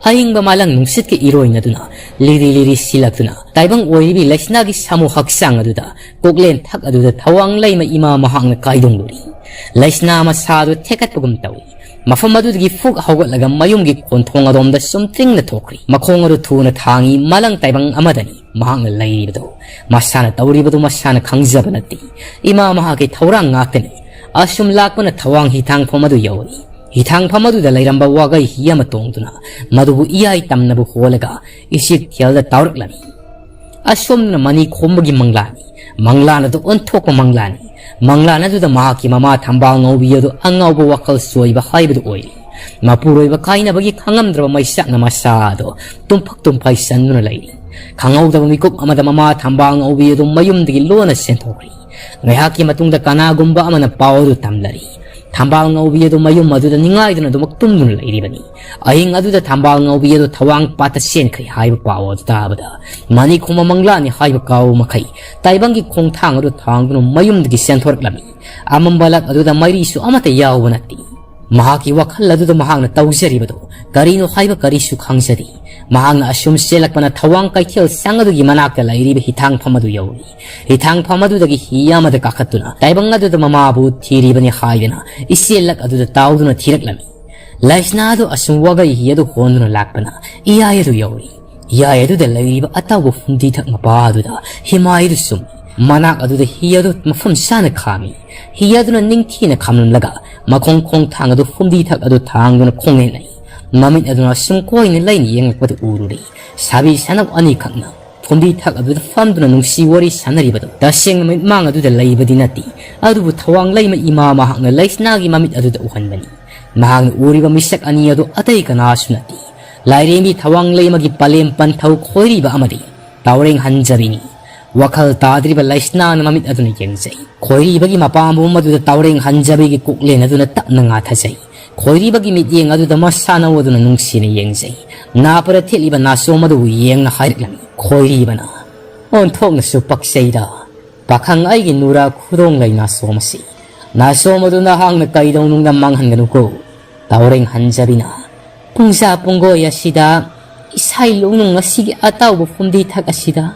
ꯑꯏꯪꯕ ꯃꯥꯂꯪ ꯅꯨꯡꯁꯤꯠꯀ ꯏꯔꯣꯏꯅꯗꯨꯅ ꯂꯤꯔꯤ ꯂꯤꯔꯤ ꯁꯤꯜꯂꯛꯇꯨꯅ ꯇꯥꯏꯕꯪ ꯑꯣꯏꯔꯤꯕꯤ ꯂꯩꯁꯅꯥꯒꯤ ꯁꯥꯃꯨ ꯍꯛꯆꯥꯡ ꯑꯗꯨꯗ ꯀꯣꯛꯂꯦꯟ ꯊꯛ ꯑꯗꯨꯗ ꯊꯋꯥꯡ ꯂꯩꯃ ꯏꯃꯥ ꯃꯍꯥꯛꯅ ꯀꯥꯏꯗꯣꯡꯂꯨꯔꯤ꯫ ꯂꯩꯁꯅꯥ ꯃꯁꯥꯗꯨ ꯊꯦꯛꯀꯠꯄꯒꯨꯝ ꯇꯧꯏ꯫ ꯃꯐꯝ ꯑꯗꯨꯗꯒꯤ ꯐꯨꯛ ꯍꯧꯒꯠꯂꯒ ꯃꯌꯨꯝꯒꯤ ꯀꯣꯟꯊꯣꯡ ꯑꯗꯣꯝꯗ ꯆꯨꯝꯇ꯭ꯔꯤꯡꯅ ꯊꯣꯛꯈ꯭ꯔꯤ꯫ ꯃꯈꯣꯡ ꯑꯗꯨ ꯊꯨꯅ ꯊꯥꯡꯏ꯫ ꯃꯥꯂꯪ ꯇꯥꯏꯕꯪ ꯑꯃꯗꯅꯤ ꯃꯍꯥꯛꯅ ꯂꯩꯔꯤꯕꯗꯨ꯫ ꯃꯁꯥꯅ ꯇꯧꯔꯤꯕꯗꯨ ꯃꯁꯥꯅ ꯈꯪꯖꯕ ꯅꯠꯇꯦ꯫ ꯏꯃꯥ ꯃꯍꯥꯛꯀꯤ ꯊꯧꯔꯥꯡ ꯉꯥꯛꯇꯅꯤ꯫ ꯑꯁꯨꯝ ꯂꯥꯛꯄꯅ ꯊꯋꯥꯡ ꯍꯤꯊꯥꯡꯐꯝ ꯑꯗꯨ ꯌꯧꯔꯤ꯫ ꯍꯤꯊꯥꯡꯐꯝ ꯑꯗꯨꯗ ꯂꯩꯔꯝꯕ ꯋꯥꯒꯩ ꯍꯤ ꯑꯃ ꯇꯣꯡꯗꯨꯅ ꯃꯗꯨꯕꯨ ꯏꯌꯥꯏ ꯇꯝꯅꯕ ꯍꯣꯜꯂꯒ ꯏꯆꯤꯛ ꯊꯦꯜꯗ ꯇꯥꯎꯔꯛꯂꯝꯃꯤ꯫ ꯑꯁꯣꯝꯗꯅ ꯃꯅꯤ ꯈꯣꯝꯕꯒꯤ ꯃꯪꯂꯥꯟꯅꯤ꯫ ꯃꯪꯂꯥꯟ ꯑꯗꯨ ꯑꯣꯟꯊꯣꯛꯄ ꯃꯪꯂꯥꯟꯅꯤ꯫ ꯃꯪꯂꯥꯟ ꯑꯗꯨꯗ ꯃꯍꯥꯛꯀꯤ ꯃꯃꯥ ꯊꯝꯕꯥꯜ ꯉꯧꯕꯤ ꯑꯗꯨ ꯑꯉꯥꯎꯕ ꯋꯥꯈꯜ ꯆꯣꯏꯕ ꯍꯥꯏꯕꯗꯨ ꯑꯣꯏꯔꯤ꯫ ꯃꯄꯨꯔꯣꯏꯕ ꯀꯥꯏꯅꯕꯒꯤ ꯈꯪꯉꯝꯗ꯭ꯔꯕ ꯃꯩꯆꯥꯛꯅ ꯃꯁꯥ ꯑꯗꯨ ꯇꯨꯝꯐꯛ ꯇꯨꯝꯐꯥꯏ ꯆꯟꯗꯨꯅ ꯂꯩꯔꯤ꯫ ꯈꯪꯍꯧꯗꯕ ꯃꯤꯀꯨꯞ ꯑꯃꯗ ꯃꯃꯥ ꯊꯝꯕꯥꯜ ꯉꯧꯕꯤ ꯑꯗꯨ ꯃꯌꯨꯝꯗꯒꯤ ꯂꯣꯟꯅ ꯆꯦꯟꯊꯣꯛꯈ꯭ꯔꯤ꯫ ꯉꯥꯏꯍꯥꯛꯀꯤ ꯃꯇꯨꯡꯗ ꯀꯅꯥꯒꯨꯝꯕ ꯑꯃꯅ ꯄꯥꯎ ꯑꯗꯨ ꯇꯝꯂꯔꯤ꯫ ꯊꯝꯕꯥꯜ ꯉꯧꯕꯤ ꯑꯗꯨ ꯃꯌꯨꯝ ꯑꯗꯨꯗ ꯅꯤꯡꯉꯥꯏꯗꯨꯅ ꯑꯗꯨꯃꯛ ꯇꯨꯝꯗꯨꯅ ꯂꯩꯔꯤꯕꯅꯤ꯫ ꯑꯍꯤꯡ ꯑꯗꯨꯗ ꯊꯝꯕꯥꯜ ꯉꯧꯕꯤ ꯑꯗꯨ ꯊꯋꯥꯡ ꯄꯥꯠꯇ ꯆꯦꯟꯈ꯭ꯔꯦ ꯍꯥꯏꯕ ꯄꯥꯎ ꯑꯗꯨ ꯇꯥꯕꯗ, ꯃꯅꯤꯈꯣꯡꯕ ꯃꯪꯂꯥꯅꯤ ꯍꯥꯏꯕ ꯀꯥꯎ ꯃꯈꯩ ꯇꯥꯏꯕꯪꯒꯤ ꯈꯣꯡꯊꯥꯡ ꯑꯗꯨ ꯊꯥꯡꯗꯨꯅ ꯃꯌꯨꯝꯗꯒꯤ ꯆꯦꯟꯊꯣꯔꯛꯂꯝꯃꯤ꯫ ꯑꯃꯝꯕ ꯂꯛ ꯑꯗꯨꯗ ꯃꯩꯔꯤꯁꯨ ꯑꯃꯠꯇ ꯌꯥꯎꯕ ꯅꯠꯇꯦ꯫ ꯃꯍꯥꯛꯀꯤ ꯋꯥꯈꯜ ꯑꯗꯨꯗ ꯃꯍꯥꯛꯅ ꯇꯧꯖꯔꯤꯕꯗꯨ ꯀꯔꯤꯅꯣ ꯍꯥꯏꯕ ꯀꯔꯤꯁꯨ ꯈꯪꯖꯗꯦ꯫ ꯃꯍꯥꯛꯅ ꯑꯁꯨꯝ ꯆꯦꯜꯂꯛꯄꯅ ꯊꯋꯥꯡ ꯀꯩꯊꯦꯜ ꯁꯪ ꯑꯗꯨꯒꯤ ꯃꯅꯥꯛꯇ ꯂꯩꯔꯤꯕ ꯍꯤꯊꯥꯡꯐꯝ ꯑꯗꯨ ꯌꯧꯔꯤ꯫ ꯍꯤꯊꯥꯡꯐꯝ ꯑꯗꯨꯗꯒꯤ ꯍꯤ ꯑꯃꯗ ꯀꯥꯈꯠꯇꯨꯅ ꯇꯥꯏꯕꯪ ꯑꯗꯨꯗ ꯃꯃꯥꯕꯨ ꯊꯤꯔꯤꯕꯅꯤ ꯍꯥꯏꯗꯅ ꯏꯆꯦꯜ ꯂꯛ ꯑꯗꯨꯗ ꯇꯥꯎꯗꯨꯅ ꯊꯤꯔꯛꯂꯝꯃꯤ꯫ ꯂꯩꯁꯅꯥ ꯑꯗꯨ ꯑꯁꯨꯝ ꯋꯥꯒꯩ ꯍꯤ ꯑꯗꯨ ꯍꯣꯟꯗꯨꯅ ꯂꯥꯛꯄꯅ ꯏꯌꯥꯏ ꯑꯗꯨ ꯌꯧꯔꯤ꯫ ꯏꯌꯥꯏ ꯑꯗꯨꯗ ꯂꯩꯔꯤꯕ ꯑꯇꯥꯎꯕ ꯐꯨꯝꯗꯤ ꯊꯛ ꯃꯄꯥ ꯑꯗꯨꯗ ꯍꯤꯃꯥꯏ ꯑꯗꯨ ꯆꯨꯝꯃꯤ꯫ ꯃꯅꯥꯛ ꯑꯗꯨꯗ ꯍꯤ ꯑꯗꯨ ꯃꯐꯝ ꯆꯥꯅ ꯈꯥꯝꯃꯤ꯫ ꯍꯤ ꯑꯗꯨꯅ ꯅꯤꯡꯊꯤꯅ ꯈꯥꯝꯂꯝꯂꯒ ꯃꯈꯣꯡ ꯈꯣꯡꯊꯥꯡ ꯑꯗꯨ ꯐꯨꯝꯗꯤ ꯊꯛ ꯑꯗꯨ ꯊꯥꯡꯗꯨꯅ ꯈꯣꯡꯅꯦꯟꯅꯩ꯫ ꯃꯃꯤꯠ ꯑꯗꯨꯅ ꯑꯁꯨꯝ ꯀꯣꯏꯅ ꯂꯩꯅ ꯌꯦꯡꯂꯛꯄꯗꯨ ꯎꯔꯨꯔꯦ꯫ ꯁꯥꯕꯤ ꯁꯅꯧ ꯑꯅꯤꯈꯛꯅ ꯐꯨꯝꯗꯤ ꯊꯛ ꯑꯗꯨꯗ ꯐꯝꯗꯨꯅ ꯅꯨꯡꯁꯤ ꯋꯥꯔꯤ ꯁꯥꯟꯅꯔꯤꯕꯗꯨ ꯇꯁꯦꯡꯅ ꯃꯤꯠꯃꯥꯡ ꯑꯗꯨꯗ ꯂꯩꯕꯗꯤ ꯅꯠꯇꯦ꯫ ꯑꯗꯨꯕꯨ ꯊꯋꯥꯡ ꯂꯩꯃ ꯏꯃꯥ ꯃꯍꯥꯛꯅ ꯂꯩꯁꯅꯥꯒꯤ ꯃꯃꯤꯠ ꯑꯗꯨꯗ ꯎꯍꯟꯕꯅꯤ꯫ ꯃꯍꯥꯛꯅ ꯎꯔꯤꯕ ꯃꯤꯁꯛ ꯑꯅꯤ ꯑꯗꯨ ꯑꯇꯩ ꯀꯅꯥꯁꯨ ꯅꯠꯇꯦ꯫ ꯂꯥꯏꯔꯦꯝꯕꯤ ꯊꯋꯥꯡ ꯂꯩꯃꯒꯤ ꯄꯂꯦꯝ ꯄꯟꯊꯧ ꯈꯣꯏꯔꯤꯕ ꯑꯃꯗꯤ ꯇꯥꯎꯔꯦꯡ ꯍꯟꯖꯕꯤꯅꯤ꯫ ꯋꯥꯈꯜ ꯇꯥꯗ꯭ꯔꯤꯕ ꯂꯩꯁꯅꯥꯅ ꯃꯃꯤꯠ ꯑꯗꯨꯅ ꯌꯦꯡꯖꯩ꯫ ꯈꯣꯏꯔꯤꯕꯒꯤ ꯃꯄꯥꯝꯕꯣꯝ ꯑꯗꯨꯗ ꯇꯥꯎꯔꯦꯡ ꯍꯟꯖꯕꯤꯒꯤ ꯀꯣꯛꯂꯦꯟ ꯑꯗꯨꯅ ꯇꯞꯅ ꯉꯥꯊꯖꯩ꯫ ꯈꯣꯏꯔꯤꯕꯒꯤ ꯃꯤꯠꯌꯦꯡ ꯑꯗꯨꯗ ꯃꯁꯥꯅꯧ ꯑꯗꯨꯅ ꯅꯨꯡꯁꯤꯅ ꯌꯦꯡꯖꯩ꯫ ꯅꯥꯄꯔ ꯊꯦꯠꯂꯤꯕ ꯅꯥꯆꯣꯝ ꯑꯗꯨꯕꯨ ꯌꯦꯡꯅ ꯍꯥꯏꯔꯛꯂꯝꯃꯤ꯫ ꯈꯣꯏꯔꯤꯕꯅ, "ꯑꯣꯟꯊꯣꯛꯅꯁꯨ ꯄꯛꯆꯩꯗ, ꯄꯥꯈꯪ ꯑꯩꯒꯤ ꯅꯨꯔꯥ ꯈꯨꯗꯣꯡ ꯂꯩ ꯅꯥꯆꯣꯝ ꯑꯁꯤ꯫ ꯅꯥꯆꯣꯝ ꯑꯗꯨ ꯅꯍꯥꯛꯅ ꯀꯩꯗꯧꯅꯨꯡꯗ ꯃꯥꯡꯍꯟꯒꯅꯨꯀꯣ꯫" ꯇꯥꯎꯔꯦꯡ ꯍꯟꯖꯕꯤꯅ, "ꯄꯨꯡꯖꯥ ꯄꯨꯡꯒꯣꯏ ꯑꯁꯤꯗ, ꯏꯁꯥꯏ ꯂꯣꯡꯅꯨꯡ ꯑꯁꯤꯒꯤ ꯑꯇꯥꯎꯕ ꯐꯨꯝꯗꯤ ꯊꯛ ꯑꯁꯤꯗ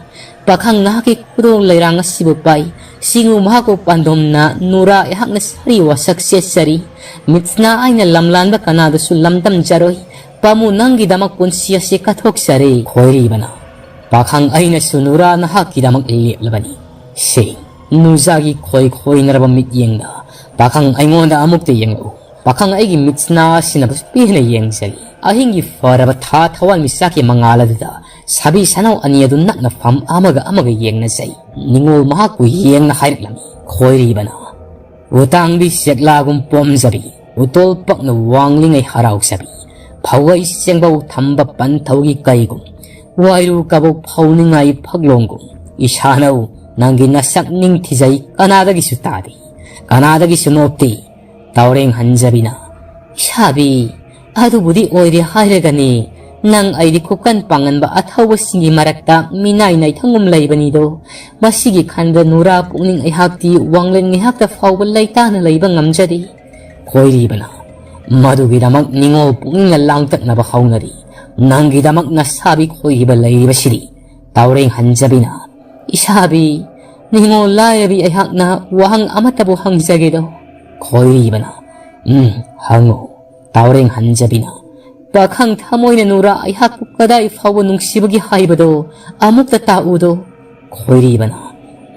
ꯄꯥꯈꯪ ꯅꯍꯥꯛꯀꯤ ꯈꯨꯗꯣꯡ ꯂꯩꯔꯥꯡ ꯑꯁꯤꯕꯨ ꯄꯥꯏ꯫ ꯁꯤꯡꯉꯨ ꯃꯍꯥꯛꯄꯨ ꯄꯥꯟꯗꯣꯝꯅ ꯅꯨꯔꯥ ꯑꯩꯍꯥꯛꯅ ꯁꯥꯔꯤ ꯋꯥꯁꯛ ꯆꯦꯠꯆꯔꯤ꯫ ꯃꯤꯠꯁꯅꯥ ꯑꯩꯅ ꯂꯝꯂꯥꯟꯕ ꯀꯅꯥꯗꯁꯨ ꯂꯝꯗꯝꯖꯔꯣꯏ꯫ ꯄꯥꯃꯨ ꯅꯪꯒꯤꯗꯃꯛ ꯄꯨꯟꯁꯤ ꯑꯁꯤ ꯀꯠꯊꯣꯛꯆꯔꯦ꯫" ꯈꯣꯏꯔꯤꯕꯅ, "ꯄꯥꯈꯪ ꯑꯩꯅꯁꯨ ꯅꯨꯔꯥ ꯅꯍꯥꯛꯀꯤꯗꯃꯛ ꯂꯦꯞꯂꯕꯅꯤ꯫ ꯁꯦ, ꯅꯨꯖꯥꯒꯤ ꯈꯣꯏ ꯈꯣꯏꯅꯔꯕ ꯃꯤꯠꯌꯦꯡꯗ ꯄꯥꯈꯪ ꯑꯩꯉꯣꯟꯗ ꯑꯃꯨꯛꯇ ꯌꯦꯡꯂꯛꯎ꯫ ꯄꯥꯈꯪ ꯑꯩꯒꯤ ꯃꯤꯠꯁꯅꯥ ꯑꯁꯤꯅ ꯄꯦꯟꯅ ꯌꯦꯡꯖꯩ꯫" ꯑꯍꯤꯡꯒꯤ ꯐꯔꯕ ꯊꯥ ꯊꯋꯥꯟꯃꯤꯆꯥꯛꯀꯤ ꯃꯉꯥꯜ ꯑꯗꯨꯗ ꯁꯥꯕꯤ ꯁꯅꯧ ꯑꯅꯤ ꯑꯗꯨ ꯅꯛꯅ ꯐꯝ ꯑꯃꯒ ꯑꯃꯒ ꯌꯦꯡꯅꯖꯩ꯫ ꯅꯤꯉꯣꯜ ꯃꯍꯥꯛꯄꯨ ꯌꯦꯡꯅ ꯍꯥꯏꯔꯛꯂꯝꯃꯤ꯫ ꯈꯣꯏꯔꯤꯕꯅ, "ꯎꯇꯥꯡꯕꯤ ꯆꯦꯛꯂꯥꯒꯨꯝ ꯄꯣꯝꯖꯕꯤ, ꯎꯇꯣꯜ ꯄꯛꯅ ꯋꯥꯡꯂꯤꯉꯩ ꯍꯔꯥꯎꯖꯕꯤ, ꯐꯧꯒꯩ ꯆꯦꯡꯕꯧ ꯊꯝꯕ ꯄꯟꯊꯧꯒꯤ ꯀꯩꯒꯨꯝ, ꯋꯥꯏꯔꯨ ꯀꯕꯣꯛ ꯐꯧꯅꯤꯡꯉꯥꯏ ꯐꯛꯂꯣꯡꯒꯨꯝ꯫ ꯏꯁꯥꯅꯧ ꯅꯪꯒꯤ ꯅꯁꯛ ꯅꯤꯡꯊꯤꯖꯩ, ꯀꯅꯥꯗꯒꯤꯁꯨ ꯇꯥꯗꯦ, ꯀꯅꯥꯗꯒꯤꯁꯨ ꯅꯣꯞꯇꯦ꯫ ꯇꯥꯎꯔꯦꯡ ꯍꯟꯖꯕꯤꯅ, ꯏꯁꯥꯕꯤ, ꯑꯗꯨꯕꯨꯗꯤ ꯑꯣꯏꯔꯦ ꯍꯥꯏꯔꯒꯅꯤ, ꯅꯪ ꯑꯩꯗꯤ ꯈꯨꯀꯟ ꯄꯥꯡꯒꯟꯕ ꯑꯊꯧꯕꯁꯤꯡꯒꯤ ꯃꯔꯛꯇ ꯃꯤꯅꯥꯏ ꯅꯥꯏꯊꯪꯒꯨꯝ ꯂꯩꯕꯅꯤꯗꯣ꯫ ꯃꯁꯤꯒꯤ ꯈꯟꯕꯗ ꯅꯨꯔꯥ ꯄꯨꯛꯅꯤꯡ ꯑꯩꯍꯥꯛꯇꯤ ꯋꯥꯡꯂꯦꯟ ꯉꯥꯏꯍꯥꯛꯇ ꯐꯥꯎꯕ ꯂꯩꯇꯥꯅ ꯂꯩꯕ ꯉꯝꯖꯗꯦ꯫ ꯈꯣꯏꯔꯤꯕꯅ, ꯃꯗꯨꯒꯤꯗꯃꯛ ꯅꯤꯉꯣꯜ ꯄꯨꯛꯅꯤꯡꯅ ꯂꯥꯡꯇꯛꯅꯕ ꯍꯧꯅꯔꯤ꯫ ꯅꯪꯒꯤꯗꯃꯛ ꯅꯁꯥꯕꯤ ꯈꯣꯏꯔꯤꯕ ꯂꯩꯔꯤꯕꯁꯤꯗꯤ꯫ ꯇꯥꯎꯔꯦꯡ ꯍꯟꯖꯕꯤꯅ, ꯏꯁꯥꯕꯤ, ꯅꯤꯉꯣꯜ ꯂꯥꯏꯔꯕꯤ ꯑꯩꯍꯥꯛꯅ ꯋꯥꯍꯪ ꯑꯃꯠꯇꯕꯨ ꯍꯪꯖꯒꯦꯗꯣ꯫ ꯈꯣꯏꯔꯤꯕꯅ, ꯎꯝ, ꯍꯪꯉꯨ꯫ ꯇꯥꯎꯔꯦꯡ ꯍꯟꯖꯕꯤꯅ, ꯄꯥꯈꯪ ꯊꯃꯣꯏꯅ ꯅꯨꯔꯥ ꯑꯩꯍꯥꯛꯄꯨ ꯀꯗꯥꯏ ꯐꯥꯎꯕ ꯅꯨꯡꯁꯤꯕꯒꯤ ꯍꯥꯏꯕꯗꯣ ꯑꯃꯨꯛꯇ ꯇꯥꯛꯎꯗꯣ꯫ ꯈꯣꯏꯔꯤꯕꯅ,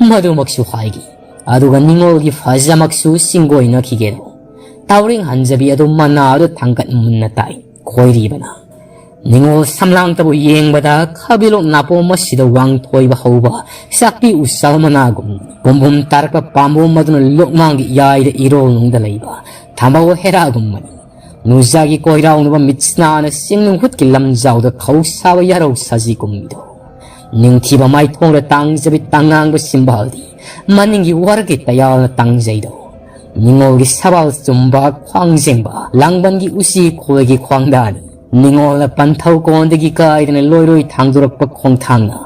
ꯃꯗꯨꯃꯛꯁꯨ ꯍꯥꯏꯒꯦ, ꯑꯗꯨꯒ ꯅꯤꯉꯣꯜꯒꯤ ꯐꯖꯃꯛꯁꯨ ꯁꯤꯡꯒꯣꯏꯅꯈꯤꯒꯦꯗꯣ꯫ ꯇꯥꯎꯔꯦꯡ ꯍꯟꯖꯕꯤ ꯑꯗꯨ ꯃꯅꯥ ꯑꯗꯨ ꯊꯥꯡꯒꯠ ꯃꯨꯟꯅ ꯇꯥꯏ꯫ ꯈꯣꯏꯔꯤꯕꯅ, ꯅꯤꯉꯣꯜ ꯁꯝꯂꯥꯡꯇꯕꯨ ꯌꯦꯡꯕꯗ ꯈꯥꯕꯤꯂꯣꯛ ꯅꯥꯄꯣꯝ ꯑꯁꯤꯗ ꯋꯥꯡꯊꯣꯏꯕ ꯍꯧꯕ ꯆꯥꯛꯄꯤ ꯎꯆꯥꯜ ꯃꯅꯥꯒꯨꯝ, ꯄꯨꯝꯕꯨꯝ ꯇꯥꯔꯛꯄ ꯄꯥꯝꯕꯣꯝ ꯑꯗꯨꯅ ꯂꯣꯛꯃꯥꯡꯒꯤ ꯏꯌꯥꯏꯗ ꯏꯔꯣꯜꯅꯨꯡꯗ ꯂꯩꯕ ꯊꯝꯕꯧ ꯍꯦꯔꯥꯒꯨꯝꯕꯅꯤ꯫ ꯅꯨꯡꯖꯥꯒꯤ ꯀꯣꯏꯔꯥꯎꯅꯕ ꯃꯤꯠꯁꯅꯥꯅ ꯆꯤꯡꯅꯨꯡ ꯍꯨꯠꯀꯤ ꯂꯝꯖꯥꯎꯗ ꯈꯧ ꯁꯥꯕ ꯌꯥꯔꯧ ꯁꯥꯖꯤꯒꯨꯝꯕꯗꯣ꯫ ꯅꯤꯡꯊꯤꯕ ꯃꯥꯏꯊꯣꯡꯗ ꯇꯥꯡꯖꯕꯤ ꯇꯥꯡꯉꯥꯡꯕ ꯁꯤꯝꯕꯥꯜꯗꯤ ꯃꯅꯤꯡꯒꯤ ꯋꯥꯔꯛꯀꯤ ꯇꯌꯥꯜꯅ ꯇꯥꯡꯖꯩꯗꯣ꯫ ꯅꯤꯉꯣꯜꯒꯤ ꯁꯕꯥꯜ ꯆꯨꯝꯕ ꯈ꯭ꯋꯥꯡ ꯖꯦꯡꯕ ꯂꯥꯡꯕꯟꯒꯤ ꯎꯆꯤ ꯈꯣꯏꯒꯤ ꯈ꯭ꯋꯥꯡꯗꯥꯅꯤ꯫ ꯅꯤꯉꯣꯜꯅ ꯄꯟꯊꯧ ꯀꯣꯟꯗꯒꯤ ꯀꯥꯏꯗꯅ ꯂꯣꯏꯔꯣꯏ ꯊꯥꯡꯗꯣꯔꯛꯄ ꯈꯣꯡꯊꯥꯡꯅ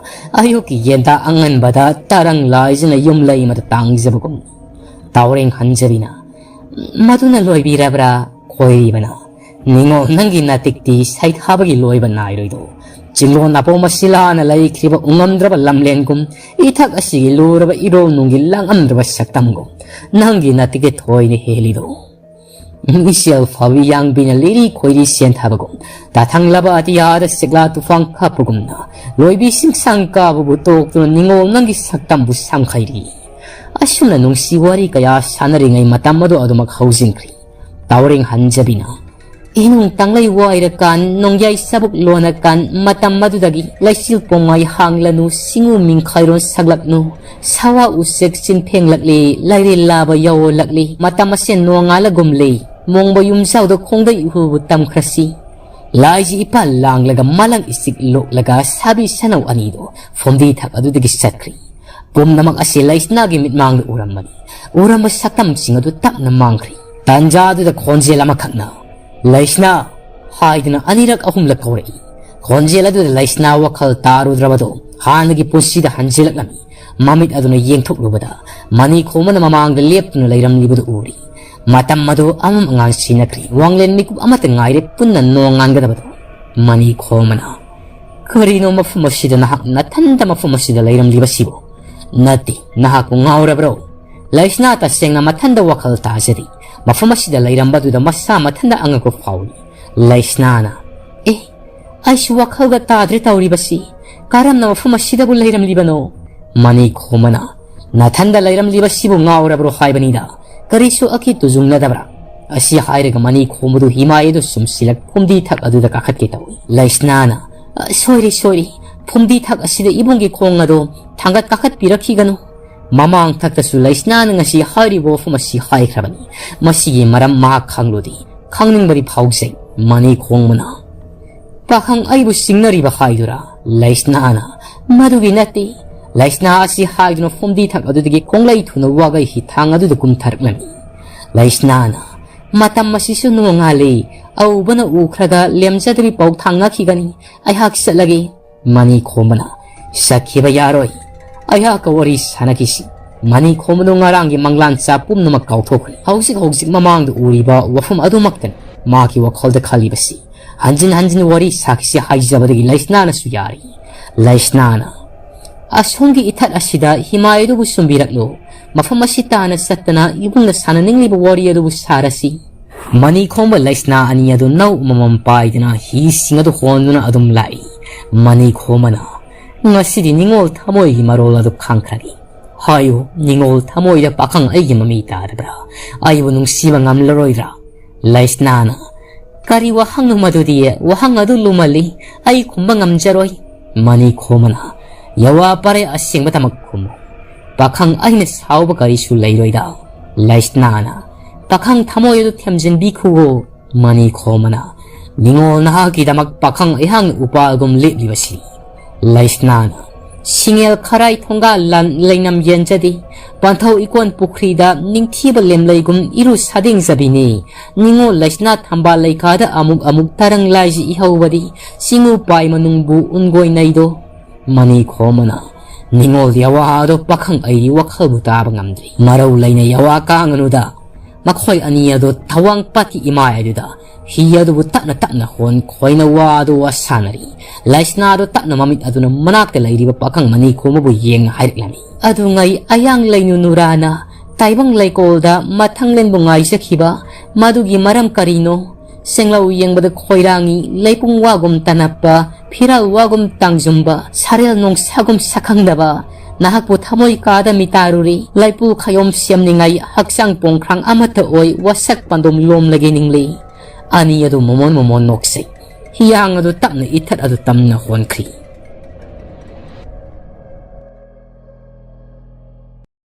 ꯑꯌꯨꯛꯀꯤ ꯌꯦꯟꯗꯥ ꯑꯉꯟꯕꯗ ꯇꯔꯪ ꯂꯥꯏꯖꯅ ꯌꯨꯝ ꯂꯩꯃꯗ ꯇꯥꯡꯖꯕꯒꯨꯝ꯫ ꯇꯥꯎꯔꯦꯡ ꯍꯟꯖꯕꯤꯅ, ꯃꯗꯨꯅ ꯂꯣꯏꯕꯤꯔꯕ꯭ꯔꯥ? ꯈꯣꯏꯔꯤꯕꯅ, ꯅꯤꯉꯣꯜ ꯅꯪꯒꯤ ꯅꯥꯇꯤꯛꯇꯤ ꯁꯩꯊꯥꯕꯒꯤ ꯂꯣꯏꯕ ꯅꯥꯏꯔꯣꯏꯗꯣ꯫ ꯆꯤꯡꯂꯣꯟ ꯑꯄꯣꯝ ꯑꯁꯤꯂꯥꯅ ꯂꯩꯈ꯭ꯔꯤꯕ ꯎꯉꯝꯗ꯭ꯔꯕ ꯂꯝꯂꯦꯟꯒꯨꯝ ꯏꯊꯛ ꯑꯁꯤꯒꯤ ꯂꯨꯔꯕ ꯏꯔꯣꯜ ꯅꯨꯡꯒꯤ ꯂꯥꯡꯉꯝꯗ꯭ꯔꯕ ꯁꯛꯇꯝꯒꯨꯝ ꯅꯪꯒꯤ ꯅꯥꯇꯤꯛꯇꯤ ꯊꯣꯏꯅ ꯍꯦꯜꯂꯤꯗꯣ꯫ ꯏꯆꯦꯜ ꯐꯥꯎꯕꯤ ꯌꯥꯡꯕꯤꯅ ꯂꯤꯔꯤ ꯈꯣꯏꯔꯤ ꯁꯦꯟꯊꯕꯒꯨꯝ, ꯇꯥꯊꯪꯂꯕ ꯑꯇꯤꯌꯥꯗ ꯁꯤꯛꯂꯥ ꯇꯨꯐꯥꯟ ꯀꯥꯞꯄꯒꯨꯝꯅ, ꯂꯣꯏꯕꯤ ꯁꯤꯡꯁꯥꯡ ꯀꯥꯕꯕꯨ ꯇꯣꯛꯇꯨꯅ ꯅꯤꯉꯣꯜ ꯅꯪꯒꯤ ꯁꯛꯇꯝꯕꯨ ꯁꯥꯡꯈꯩꯔꯤ꯫ ꯑꯁꯨꯝꯅ ꯅꯨꯡꯁꯤ ꯋꯥꯔꯤ ꯀꯌꯥ ꯁꯥꯟꯅꯔꯤꯉꯩ ꯃꯇꯝ ꯑꯗꯨ ꯑꯗꯨꯃꯛ ꯍꯧꯖꯤꯟꯈ꯭ꯔꯦ꯫ ꯇꯥꯎꯔꯦꯡ ꯍꯟꯖꯕꯤꯅ, ꯏꯅꯨꯡ ꯇꯥꯡꯂꯩ ꯋꯥꯏꯔꯀꯥꯟ, ꯅꯣꯡꯌꯥꯏ ꯆꯕꯨꯛ ꯂꯣꯟꯅꯀꯥꯟ, ꯃꯇꯝ ꯑꯗꯨꯗꯒꯤ ꯂꯩꯆꯤꯜ ꯄꯣꯡꯃꯥꯏ ꯍꯥꯡꯂꯅꯨ, ꯁꯤꯡꯎ ꯃꯤꯡꯈꯥꯏꯔꯣꯟ ꯁꯛꯂꯛꯅꯨ, ꯁꯋꯥ ꯎꯆꯦꯛ ꯆꯤꯟꯐꯦꯡꯂꯛꯂꯤ, ꯂꯥꯏꯔꯦꯜ ꯂꯥꯕ ꯌꯧꯔꯂꯛꯂꯤ, ꯃꯇꯝ ꯑꯁꯦ ꯅꯣꯡꯉꯥꯜꯂꯒꯨꯝꯂꯤ, ꯃꯣꯡꯕ ꯌꯨꯝꯖꯥꯎꯗ ꯈꯣꯡꯗꯩ ꯏꯍꯨꯕꯨ ꯇꯝꯈ꯭ꯔꯁꯤ꯫ ꯂꯥꯏꯖꯤ ꯏꯄꯥ ꯂꯥꯡꯂꯒ ꯃꯂꯪ ꯏꯆꯤꯛ ꯂꯣꯛꯂꯒ ꯁꯥꯕꯤ ꯁꯅꯧ ꯑꯅꯤꯗꯣ ꯐꯨꯝꯗꯤ ꯊꯛ ꯑꯗꯨꯗꯒꯤ ꯆꯠꯈ꯭ꯔꯤ꯫ ꯄꯨꯝꯅꯃꯛ ꯑꯁꯤ ꯂꯩꯁꯅꯥꯒꯤ ꯃꯤꯠꯃꯥꯡꯗ ꯎꯔꯝꯕꯅꯤ꯫ ꯎꯔꯝꯕ ꯁꯛꯇꯝꯁꯤꯡ ꯑꯗꯨ ꯇꯞꯅ ꯃꯥꯡꯈ꯭ꯔꯤ꯫ ꯇꯥꯟꯖꯥ ꯑꯗꯨꯗ ꯈꯣꯟꯖꯦꯜ ꯑꯃꯈꯛꯅ "ꯂꯩꯁꯅꯥ" ꯍꯥꯏꯗꯨꯅ ꯑꯅꯤꯔꯛ ꯑꯍꯨꯝꯂꯛ ꯀꯧꯔꯛꯏ꯫ ꯈꯣꯟꯖꯦꯜ ꯑꯗꯨꯗ ꯂꯩꯁꯅꯥ ꯋꯥꯈꯜ ꯇꯥꯔꯨꯗ꯭ꯔꯕꯗꯣ ꯍꯥꯟꯅꯒꯤ ꯄꯨꯟꯁꯤꯗ ꯍꯟꯖꯤꯜꯂꯛꯂꯝꯃꯤ꯫ ꯃꯃꯤꯠ ꯑꯗꯨꯅ ꯌꯦꯡꯊꯣꯛꯂꯨꯕꯗ ꯃꯅꯤ ꯈꯣꯝꯕꯅ ꯃꯃꯥꯡꯗ ꯂꯦꯞꯇꯨꯅ ꯂꯩꯔꯝꯂꯤꯕꯗꯨ ꯎꯔꯤ꯫ ꯃꯇꯝ ꯑꯗꯨ ꯑꯃꯝ ꯑꯉꯥꯟ ꯁꯤꯟꯅꯈ꯭ꯔꯤ꯫ ꯋꯥꯡꯂꯦꯟ ꯃꯤꯀꯨꯞ ꯑꯃꯠꯇ ꯉꯥꯏꯔꯦ ꯄꯨꯟꯅ ꯅꯣꯡ ꯉꯥꯟꯒꯗꯕꯗꯣ꯫ ꯃꯅꯤ ꯈꯣꯝꯕꯅ, "ꯀꯔꯤꯅꯣ ꯃꯐꯝ ꯑꯁꯤꯗ ꯅꯍꯥꯛ ꯅꯊꯟꯗ ꯃꯐꯝ ꯑꯁꯤꯗ ꯂꯩꯔꯝꯂꯤꯕꯁꯤꯕꯨ? ꯅꯠꯇꯦ, ꯅꯍꯥꯛꯄꯨ ꯉꯥꯎꯔꯕ꯭ꯔꯣ?" ꯂꯩꯁꯅꯥ ꯇꯁꯦꯡꯅ ꯃꯊꯟꯗ ꯋꯥꯈꯜ ꯇꯥꯖꯗꯦ꯫ ꯃꯐꯝ ꯑꯁꯤꯗ ꯂꯩꯔꯝꯕꯗꯨꯗ ꯃꯁꯥ ꯃꯊꯟꯗ ꯑꯉꯛꯄ ꯐꯥꯎꯏ꯫ ꯂꯩꯁꯅꯥꯅ, "ꯑꯦ, ꯑꯩꯁꯨ ꯋꯥꯈꯜꯒ ꯇꯥꯗ꯭ꯔꯦ ꯇꯧꯔꯤꯕꯁꯤ꯫ ꯀꯔꯝꯅ ꯃꯐꯝ ꯑꯁꯤꯗꯕꯨ ꯂꯩꯔꯝꯂꯤꯕꯅꯣ?" ꯃꯅꯤ ꯈꯣꯝꯕꯅ, "ꯅꯊꯟꯗ ꯂꯩꯔꯝꯂꯤꯕꯁꯤꯕꯨ ꯉꯥꯎꯔꯕ꯭ꯔꯣ ꯍꯥꯏꯕꯅꯤꯗ? ꯀꯔꯤꯁꯨ ꯑꯀꯤ ꯇꯨꯖꯨꯡꯅꯗꯕ꯭ꯔꯥ?" ꯑꯁꯤ ꯍꯥꯏꯔꯒ ꯃꯅꯤ ꯈꯣꯝꯕꯗꯨ ꯍꯤꯃꯥꯏ ꯑꯗꯨ ꯁꯨꯝꯁꯤꯜꯂꯛ ꯐꯨꯝꯗꯤ ꯊꯛ ꯑꯗꯨꯗ ꯀꯥꯈꯠꯀꯦ ꯇꯧꯏ꯫ ꯂꯩꯁꯅꯥꯅ, "ꯑ, ꯁꯣꯏꯔꯦ, ꯁꯣꯏꯔꯦ꯫ ꯐꯨꯝꯗꯤ ꯊꯛ ꯑꯁꯤꯗ ꯏꯕꯨꯡꯒꯤ ꯈꯣꯡ ꯑꯗꯣ ꯊꯥꯡꯒꯠ ꯀꯥꯈꯠꯄꯤꯔꯛꯈꯤꯒꯅꯨ꯫" ꯃꯃꯥꯡ ꯊꯛꯇꯁꯨ ꯂꯩꯁꯅꯥꯅ ꯉꯁꯤ ꯍꯥꯏꯔꯤꯕ ꯋꯥꯐꯝ ꯑꯁꯤ ꯍꯥꯏꯈ꯭ꯔꯕꯅꯤ꯫ ꯃꯁꯤꯒꯤ ꯃꯔꯝ ꯃꯍꯥꯛ ꯈꯪꯂꯨꯗꯦ꯫ ꯈꯪꯅꯤꯡꯕꯗꯤ ꯐꯥꯎꯖꯩ꯫ ꯃꯅꯤ ꯈꯣꯝꯕꯅ, "ꯄꯥꯈꯪ ꯑꯩꯕꯨ ꯆꯤꯡꯅꯔꯤꯕ ꯍꯥꯏꯗꯨꯔꯥ?" ꯂꯩꯁꯅꯥꯅ, "ꯃꯗꯨꯒꯤ ꯅꯠꯇꯦ꯫" ꯂꯩꯁꯅꯥ ꯑꯁꯤ ꯍꯥꯏꯗꯨꯅ ꯐꯨꯝꯗꯤ ꯊꯛ ꯑꯗꯨꯗꯒꯤ ꯈꯣꯡꯂꯩ ꯊꯨꯅ ꯋꯥꯒꯩ ꯍꯤꯊꯥꯡ ꯑꯗꯨꯗ ꯀꯨꯝꯊꯔꯛꯂꯝꯃꯤ꯫ ꯂꯩꯁꯅꯥꯅ, "ꯃꯇꯝ ꯑꯁꯤꯁꯨ ꯅꯣꯡꯉꯥꯜꯂꯤ꯫ ꯑꯎꯕꯅ ꯎꯈ꯭ꯔꯒ ꯂꯦꯝꯖꯗꯕꯤ ꯄꯥꯎ ꯊꯥꯡꯅꯈꯤꯒꯅꯤ꯫ ꯑꯩꯍꯥꯛ ꯆꯠꯂꯒꯦ꯫" ꯃꯅꯤ ꯈꯣꯝꯕꯅ, "ꯆꯠꯈꯤꯕ ꯌꯥꯔꯣꯏ꯫ ꯑꯩꯍꯥꯛꯀ ꯋꯥꯔꯤ ꯁꯥꯟꯅꯈꯤꯁꯤ꯫" ꯃꯅꯤ ꯈꯣꯝꯕꯗꯨ ꯉꯔꯥꯡꯒꯤ ꯃꯪꯂꯥꯟ ꯆꯥ ꯄꯨꯝꯅꯃꯛ ꯀꯥꯎꯊꯣꯛꯈ꯭ꯔꯦ꯫ ꯍꯧꯖꯤꯛ ꯍꯧꯖꯤꯛ ꯃꯃꯥꯡꯗ ꯎꯔꯤꯕ ꯋꯥꯐꯝ ꯑꯗꯨꯃꯛꯇꯅꯤ ꯃꯍꯥꯛꯀꯤ ꯋꯥꯈꯜꯗ ꯈꯜꯂꯤꯕꯁꯤ꯫ ꯍꯟꯖꯤꯟ ꯍꯟꯖꯤꯟ ꯋꯥꯔꯤ ꯁꯥꯈꯤꯁꯤ ꯍꯥꯏꯖꯕꯗꯒꯤ ꯂꯩꯁꯅꯥꯅꯁꯨ ꯌꯥꯔꯤ꯫ ꯂꯩꯁꯅꯥꯅ, "ꯑꯁꯣꯝꯒꯤ ꯏꯊꯠ ꯑꯁꯤꯗ ꯍꯤꯃꯥꯏ ꯑꯗꯨꯕꯨ ꯁꯨꯝꯕꯤꯔꯛꯂꯨ꯫ ꯃꯐꯝ ꯑꯁꯤ ꯇꯥꯅ ꯆꯠꯇꯅ ꯏꯕꯨꯡꯅ ꯁꯥꯟꯅꯅꯤꯡꯂꯤꯕ ꯋꯥꯔꯤ ꯑꯗꯨꯕꯨ ꯁꯥꯔꯁꯤ꯫" ꯃꯅꯤ ꯈꯣꯝꯕ ꯂꯩꯁꯅꯥ ꯑꯅꯤ ꯑꯗꯨ ꯅꯧ ꯑꯃꯃꯝ ꯄꯥꯏꯗꯨꯅ ꯍꯤꯁꯤꯡ ꯑꯗꯨ ꯍꯣꯟꯗꯨꯅ ꯑꯗꯨꯝ ꯂꯥꯛꯏ꯫ ꯃꯅꯤ ꯈꯣꯝꯕꯅ, "ꯉꯁꯤꯗꯤ ꯅꯤꯉꯣꯜ ꯊꯃꯣꯏꯒꯤ ꯃꯔꯣꯜ ꯑꯗꯨ ꯈꯪꯈ꯭ꯔꯒꯦ꯫ ꯍꯥꯏꯌꯨ, ꯅꯤꯉꯣꯜ ꯊꯃꯣꯏꯗ ꯄꯥꯈꯪ ꯑꯩꯒꯤ ꯃꯃꯤ ꯇꯥꯔꯕ꯭ꯔꯥ? ꯑꯩꯕꯨ ꯅꯨꯡꯁꯤꯕ ꯉꯝꯂꯔꯣꯏꯗ꯭ꯔꯥ?" ꯂꯩꯁꯅꯥꯅ, "ꯀꯔꯤ ꯋꯥꯍꯪꯅꯣ ꯃꯗꯨꯗꯤ? ꯋꯥꯍꯪ ꯑꯗꯨ ꯂꯨꯃꯜꯂꯤ, ꯑꯩ ꯈꯨꯝꯕ ꯉꯝꯖꯔꯣꯏ꯫" ꯃꯅꯤ ꯈꯣꯝꯕꯅ, "ꯌꯋꯥ ꯄꯥꯔꯦ, ꯑꯁꯦꯡꯕꯗꯃꯛ ꯈꯨꯝꯃꯨ꯫ ꯄꯥꯈꯪ ꯑꯩꯅ ꯁꯥꯎꯕ ꯀꯔꯤꯁꯨ ꯂꯩꯔꯣꯏꯗ꯫" ꯂꯩꯁꯅꯥꯅ, "ꯄꯥꯈꯪ ꯊꯃꯣꯏ ꯑꯗꯨ ꯊꯦꯝꯖꯤꯟꯕꯤꯈꯨꯋꯣ꯫" ꯃꯅꯤ ꯈꯣꯝꯕꯅ, "ꯅꯤꯉꯣꯜ ꯅꯍꯥꯛꯀꯤꯗꯃꯛ ꯄꯥꯈꯪ ꯑꯩꯍꯥꯛꯅ ꯎꯄꯥꯜꯒꯨꯝ ꯂꯦꯞꯂꯤꯕꯁꯤ ꯂꯩꯁꯅꯥꯅ ꯁꯤꯡꯉꯦꯜ ꯈꯔꯥꯏ ꯊꯣꯡꯒꯥꯜ ꯂꯥꯟ ꯂꯩꯅꯝ ꯌꯦꯟꯖꯗꯦ꯫ ꯄꯟꯊꯧ ꯏꯀꯣꯟ ꯄꯨꯈ꯭ꯔꯤꯗ ꯅꯤꯡꯊꯤꯕ ꯂꯦꯝꯂꯩꯒꯨꯝ ꯏꯔꯨ ꯁꯥꯗꯦꯡꯖꯕꯤꯅꯤ꯫ ꯅꯤꯉꯣꯜ ꯂꯩꯁꯅꯥ ꯊꯝꯕꯥꯜ ꯂꯩꯈꯥꯗ ꯑꯃꯨꯛ ꯑꯃꯨꯛ ꯇꯔꯪ ꯂꯥꯏꯖꯤ ꯏꯍꯧꯕꯗꯤ ꯆꯤꯡꯉꯨ ꯄꯥꯏ ꯃꯅꯨꯡꯕꯨ ꯎꯟꯒꯣꯏꯅꯩꯗꯣ"꯫ ꯃꯅꯤ ꯈꯣꯝꯕꯅ ꯅꯤꯉꯣꯜ ꯌꯥꯋꯥ ꯑꯗꯣ ꯄꯥꯈꯪ ꯑꯩꯒꯤ ꯋꯥꯈꯜꯕꯨ ꯇꯥꯕ ꯉꯝꯗ꯭ꯔꯤ꯫ ꯃꯔꯧ ꯂꯩꯅ ꯌꯥꯋꯥ ꯀꯥꯡꯉꯅꯨꯗ꯫ ꯃꯈꯣꯏ ꯑꯅꯤ ꯑꯗꯨ ꯊꯋꯥꯡ ꯄꯥꯠꯀꯤ ꯏꯃꯥꯏ ꯑꯗꯨꯗ ꯍꯤ ꯑꯗꯨꯕꯨ ꯇꯞꯅ ꯇꯞꯅ ꯍꯣꯟ ꯈꯣꯏꯅ ꯋꯥ ꯑꯗꯨ ꯋꯥ ꯁꯥꯟꯅꯔꯤ꯫ ꯂꯩꯁꯅꯥ ꯑꯗꯨ ꯇꯞꯅ ꯃꯃꯤꯠ ꯑꯗꯨꯅ ꯃꯅꯥꯛꯇ ꯂꯩꯔꯤꯕ ꯄꯥꯈꯪ ꯃꯅꯤ ꯈꯣꯝꯕꯕꯨ ꯌꯦꯡꯅ ꯍꯥꯏꯔꯛꯂꯝꯃꯤ꯫ "ꯑꯗꯨꯉꯩ ꯑꯌꯥꯡ ꯂꯩꯅꯨ ꯅꯨꯔꯥꯅ ꯇꯥꯏꯕꯪ ꯂꯩꯀꯣꯜꯗ ꯃꯊꯪꯂꯦꯟꯕꯨ ꯉꯥꯏꯖꯈꯤꯕ ꯃꯗꯨꯒꯤ ꯃꯔꯝ ꯀꯔꯤꯅꯣ? ꯁꯦꯡꯂꯧ ꯌꯦꯡꯕꯗ ꯈꯣꯏꯔꯥꯡꯉꯤ, ꯂꯩꯄꯨꯡ ꯋꯥꯒꯨꯝ ꯇꯅꯞꯄ, ꯐꯤꯔꯥꯜ ꯋꯥꯒꯨꯝ ꯇꯥꯡꯖꯨꯝꯕ, ꯁꯥꯔꯦꯜ ꯅꯣꯡꯁꯥꯒꯨꯝ ꯁꯛꯈꯪꯗꯕ, ꯅꯍꯥꯛꯄꯨ ꯊꯃꯣꯏ ꯀꯥꯗ ꯃꯤꯇꯥꯔꯨꯔꯤ, ꯂꯩꯄꯨ ꯈꯌꯣꯝ ꯁꯦꯝꯅꯤꯡꯉꯥꯏ ꯍꯛꯆꯥꯡ ꯄꯣꯡꯈ꯭ꯔꯥꯡ ꯑꯃꯠꯇ ꯑꯣꯏ ꯋꯥꯁꯛ ꯄꯥꯟꯗꯣꯝ ꯂꯣꯝꯂꯒꯦ ꯅꯤꯡꯂꯤ"꯫ ꯑꯅꯤ ꯑꯗꯨ ꯃꯣꯃꯣꯟ ꯃꯣꯃꯣꯟ ꯅꯣꯛꯆꯩ꯫ ꯍꯤꯌꯥꯡ ꯑꯗꯨ ꯇꯞꯅ ꯏꯊꯠ ꯑꯗꯨ ꯇꯝꯅ ꯍꯣꯟꯈ꯭ꯔꯤ꯫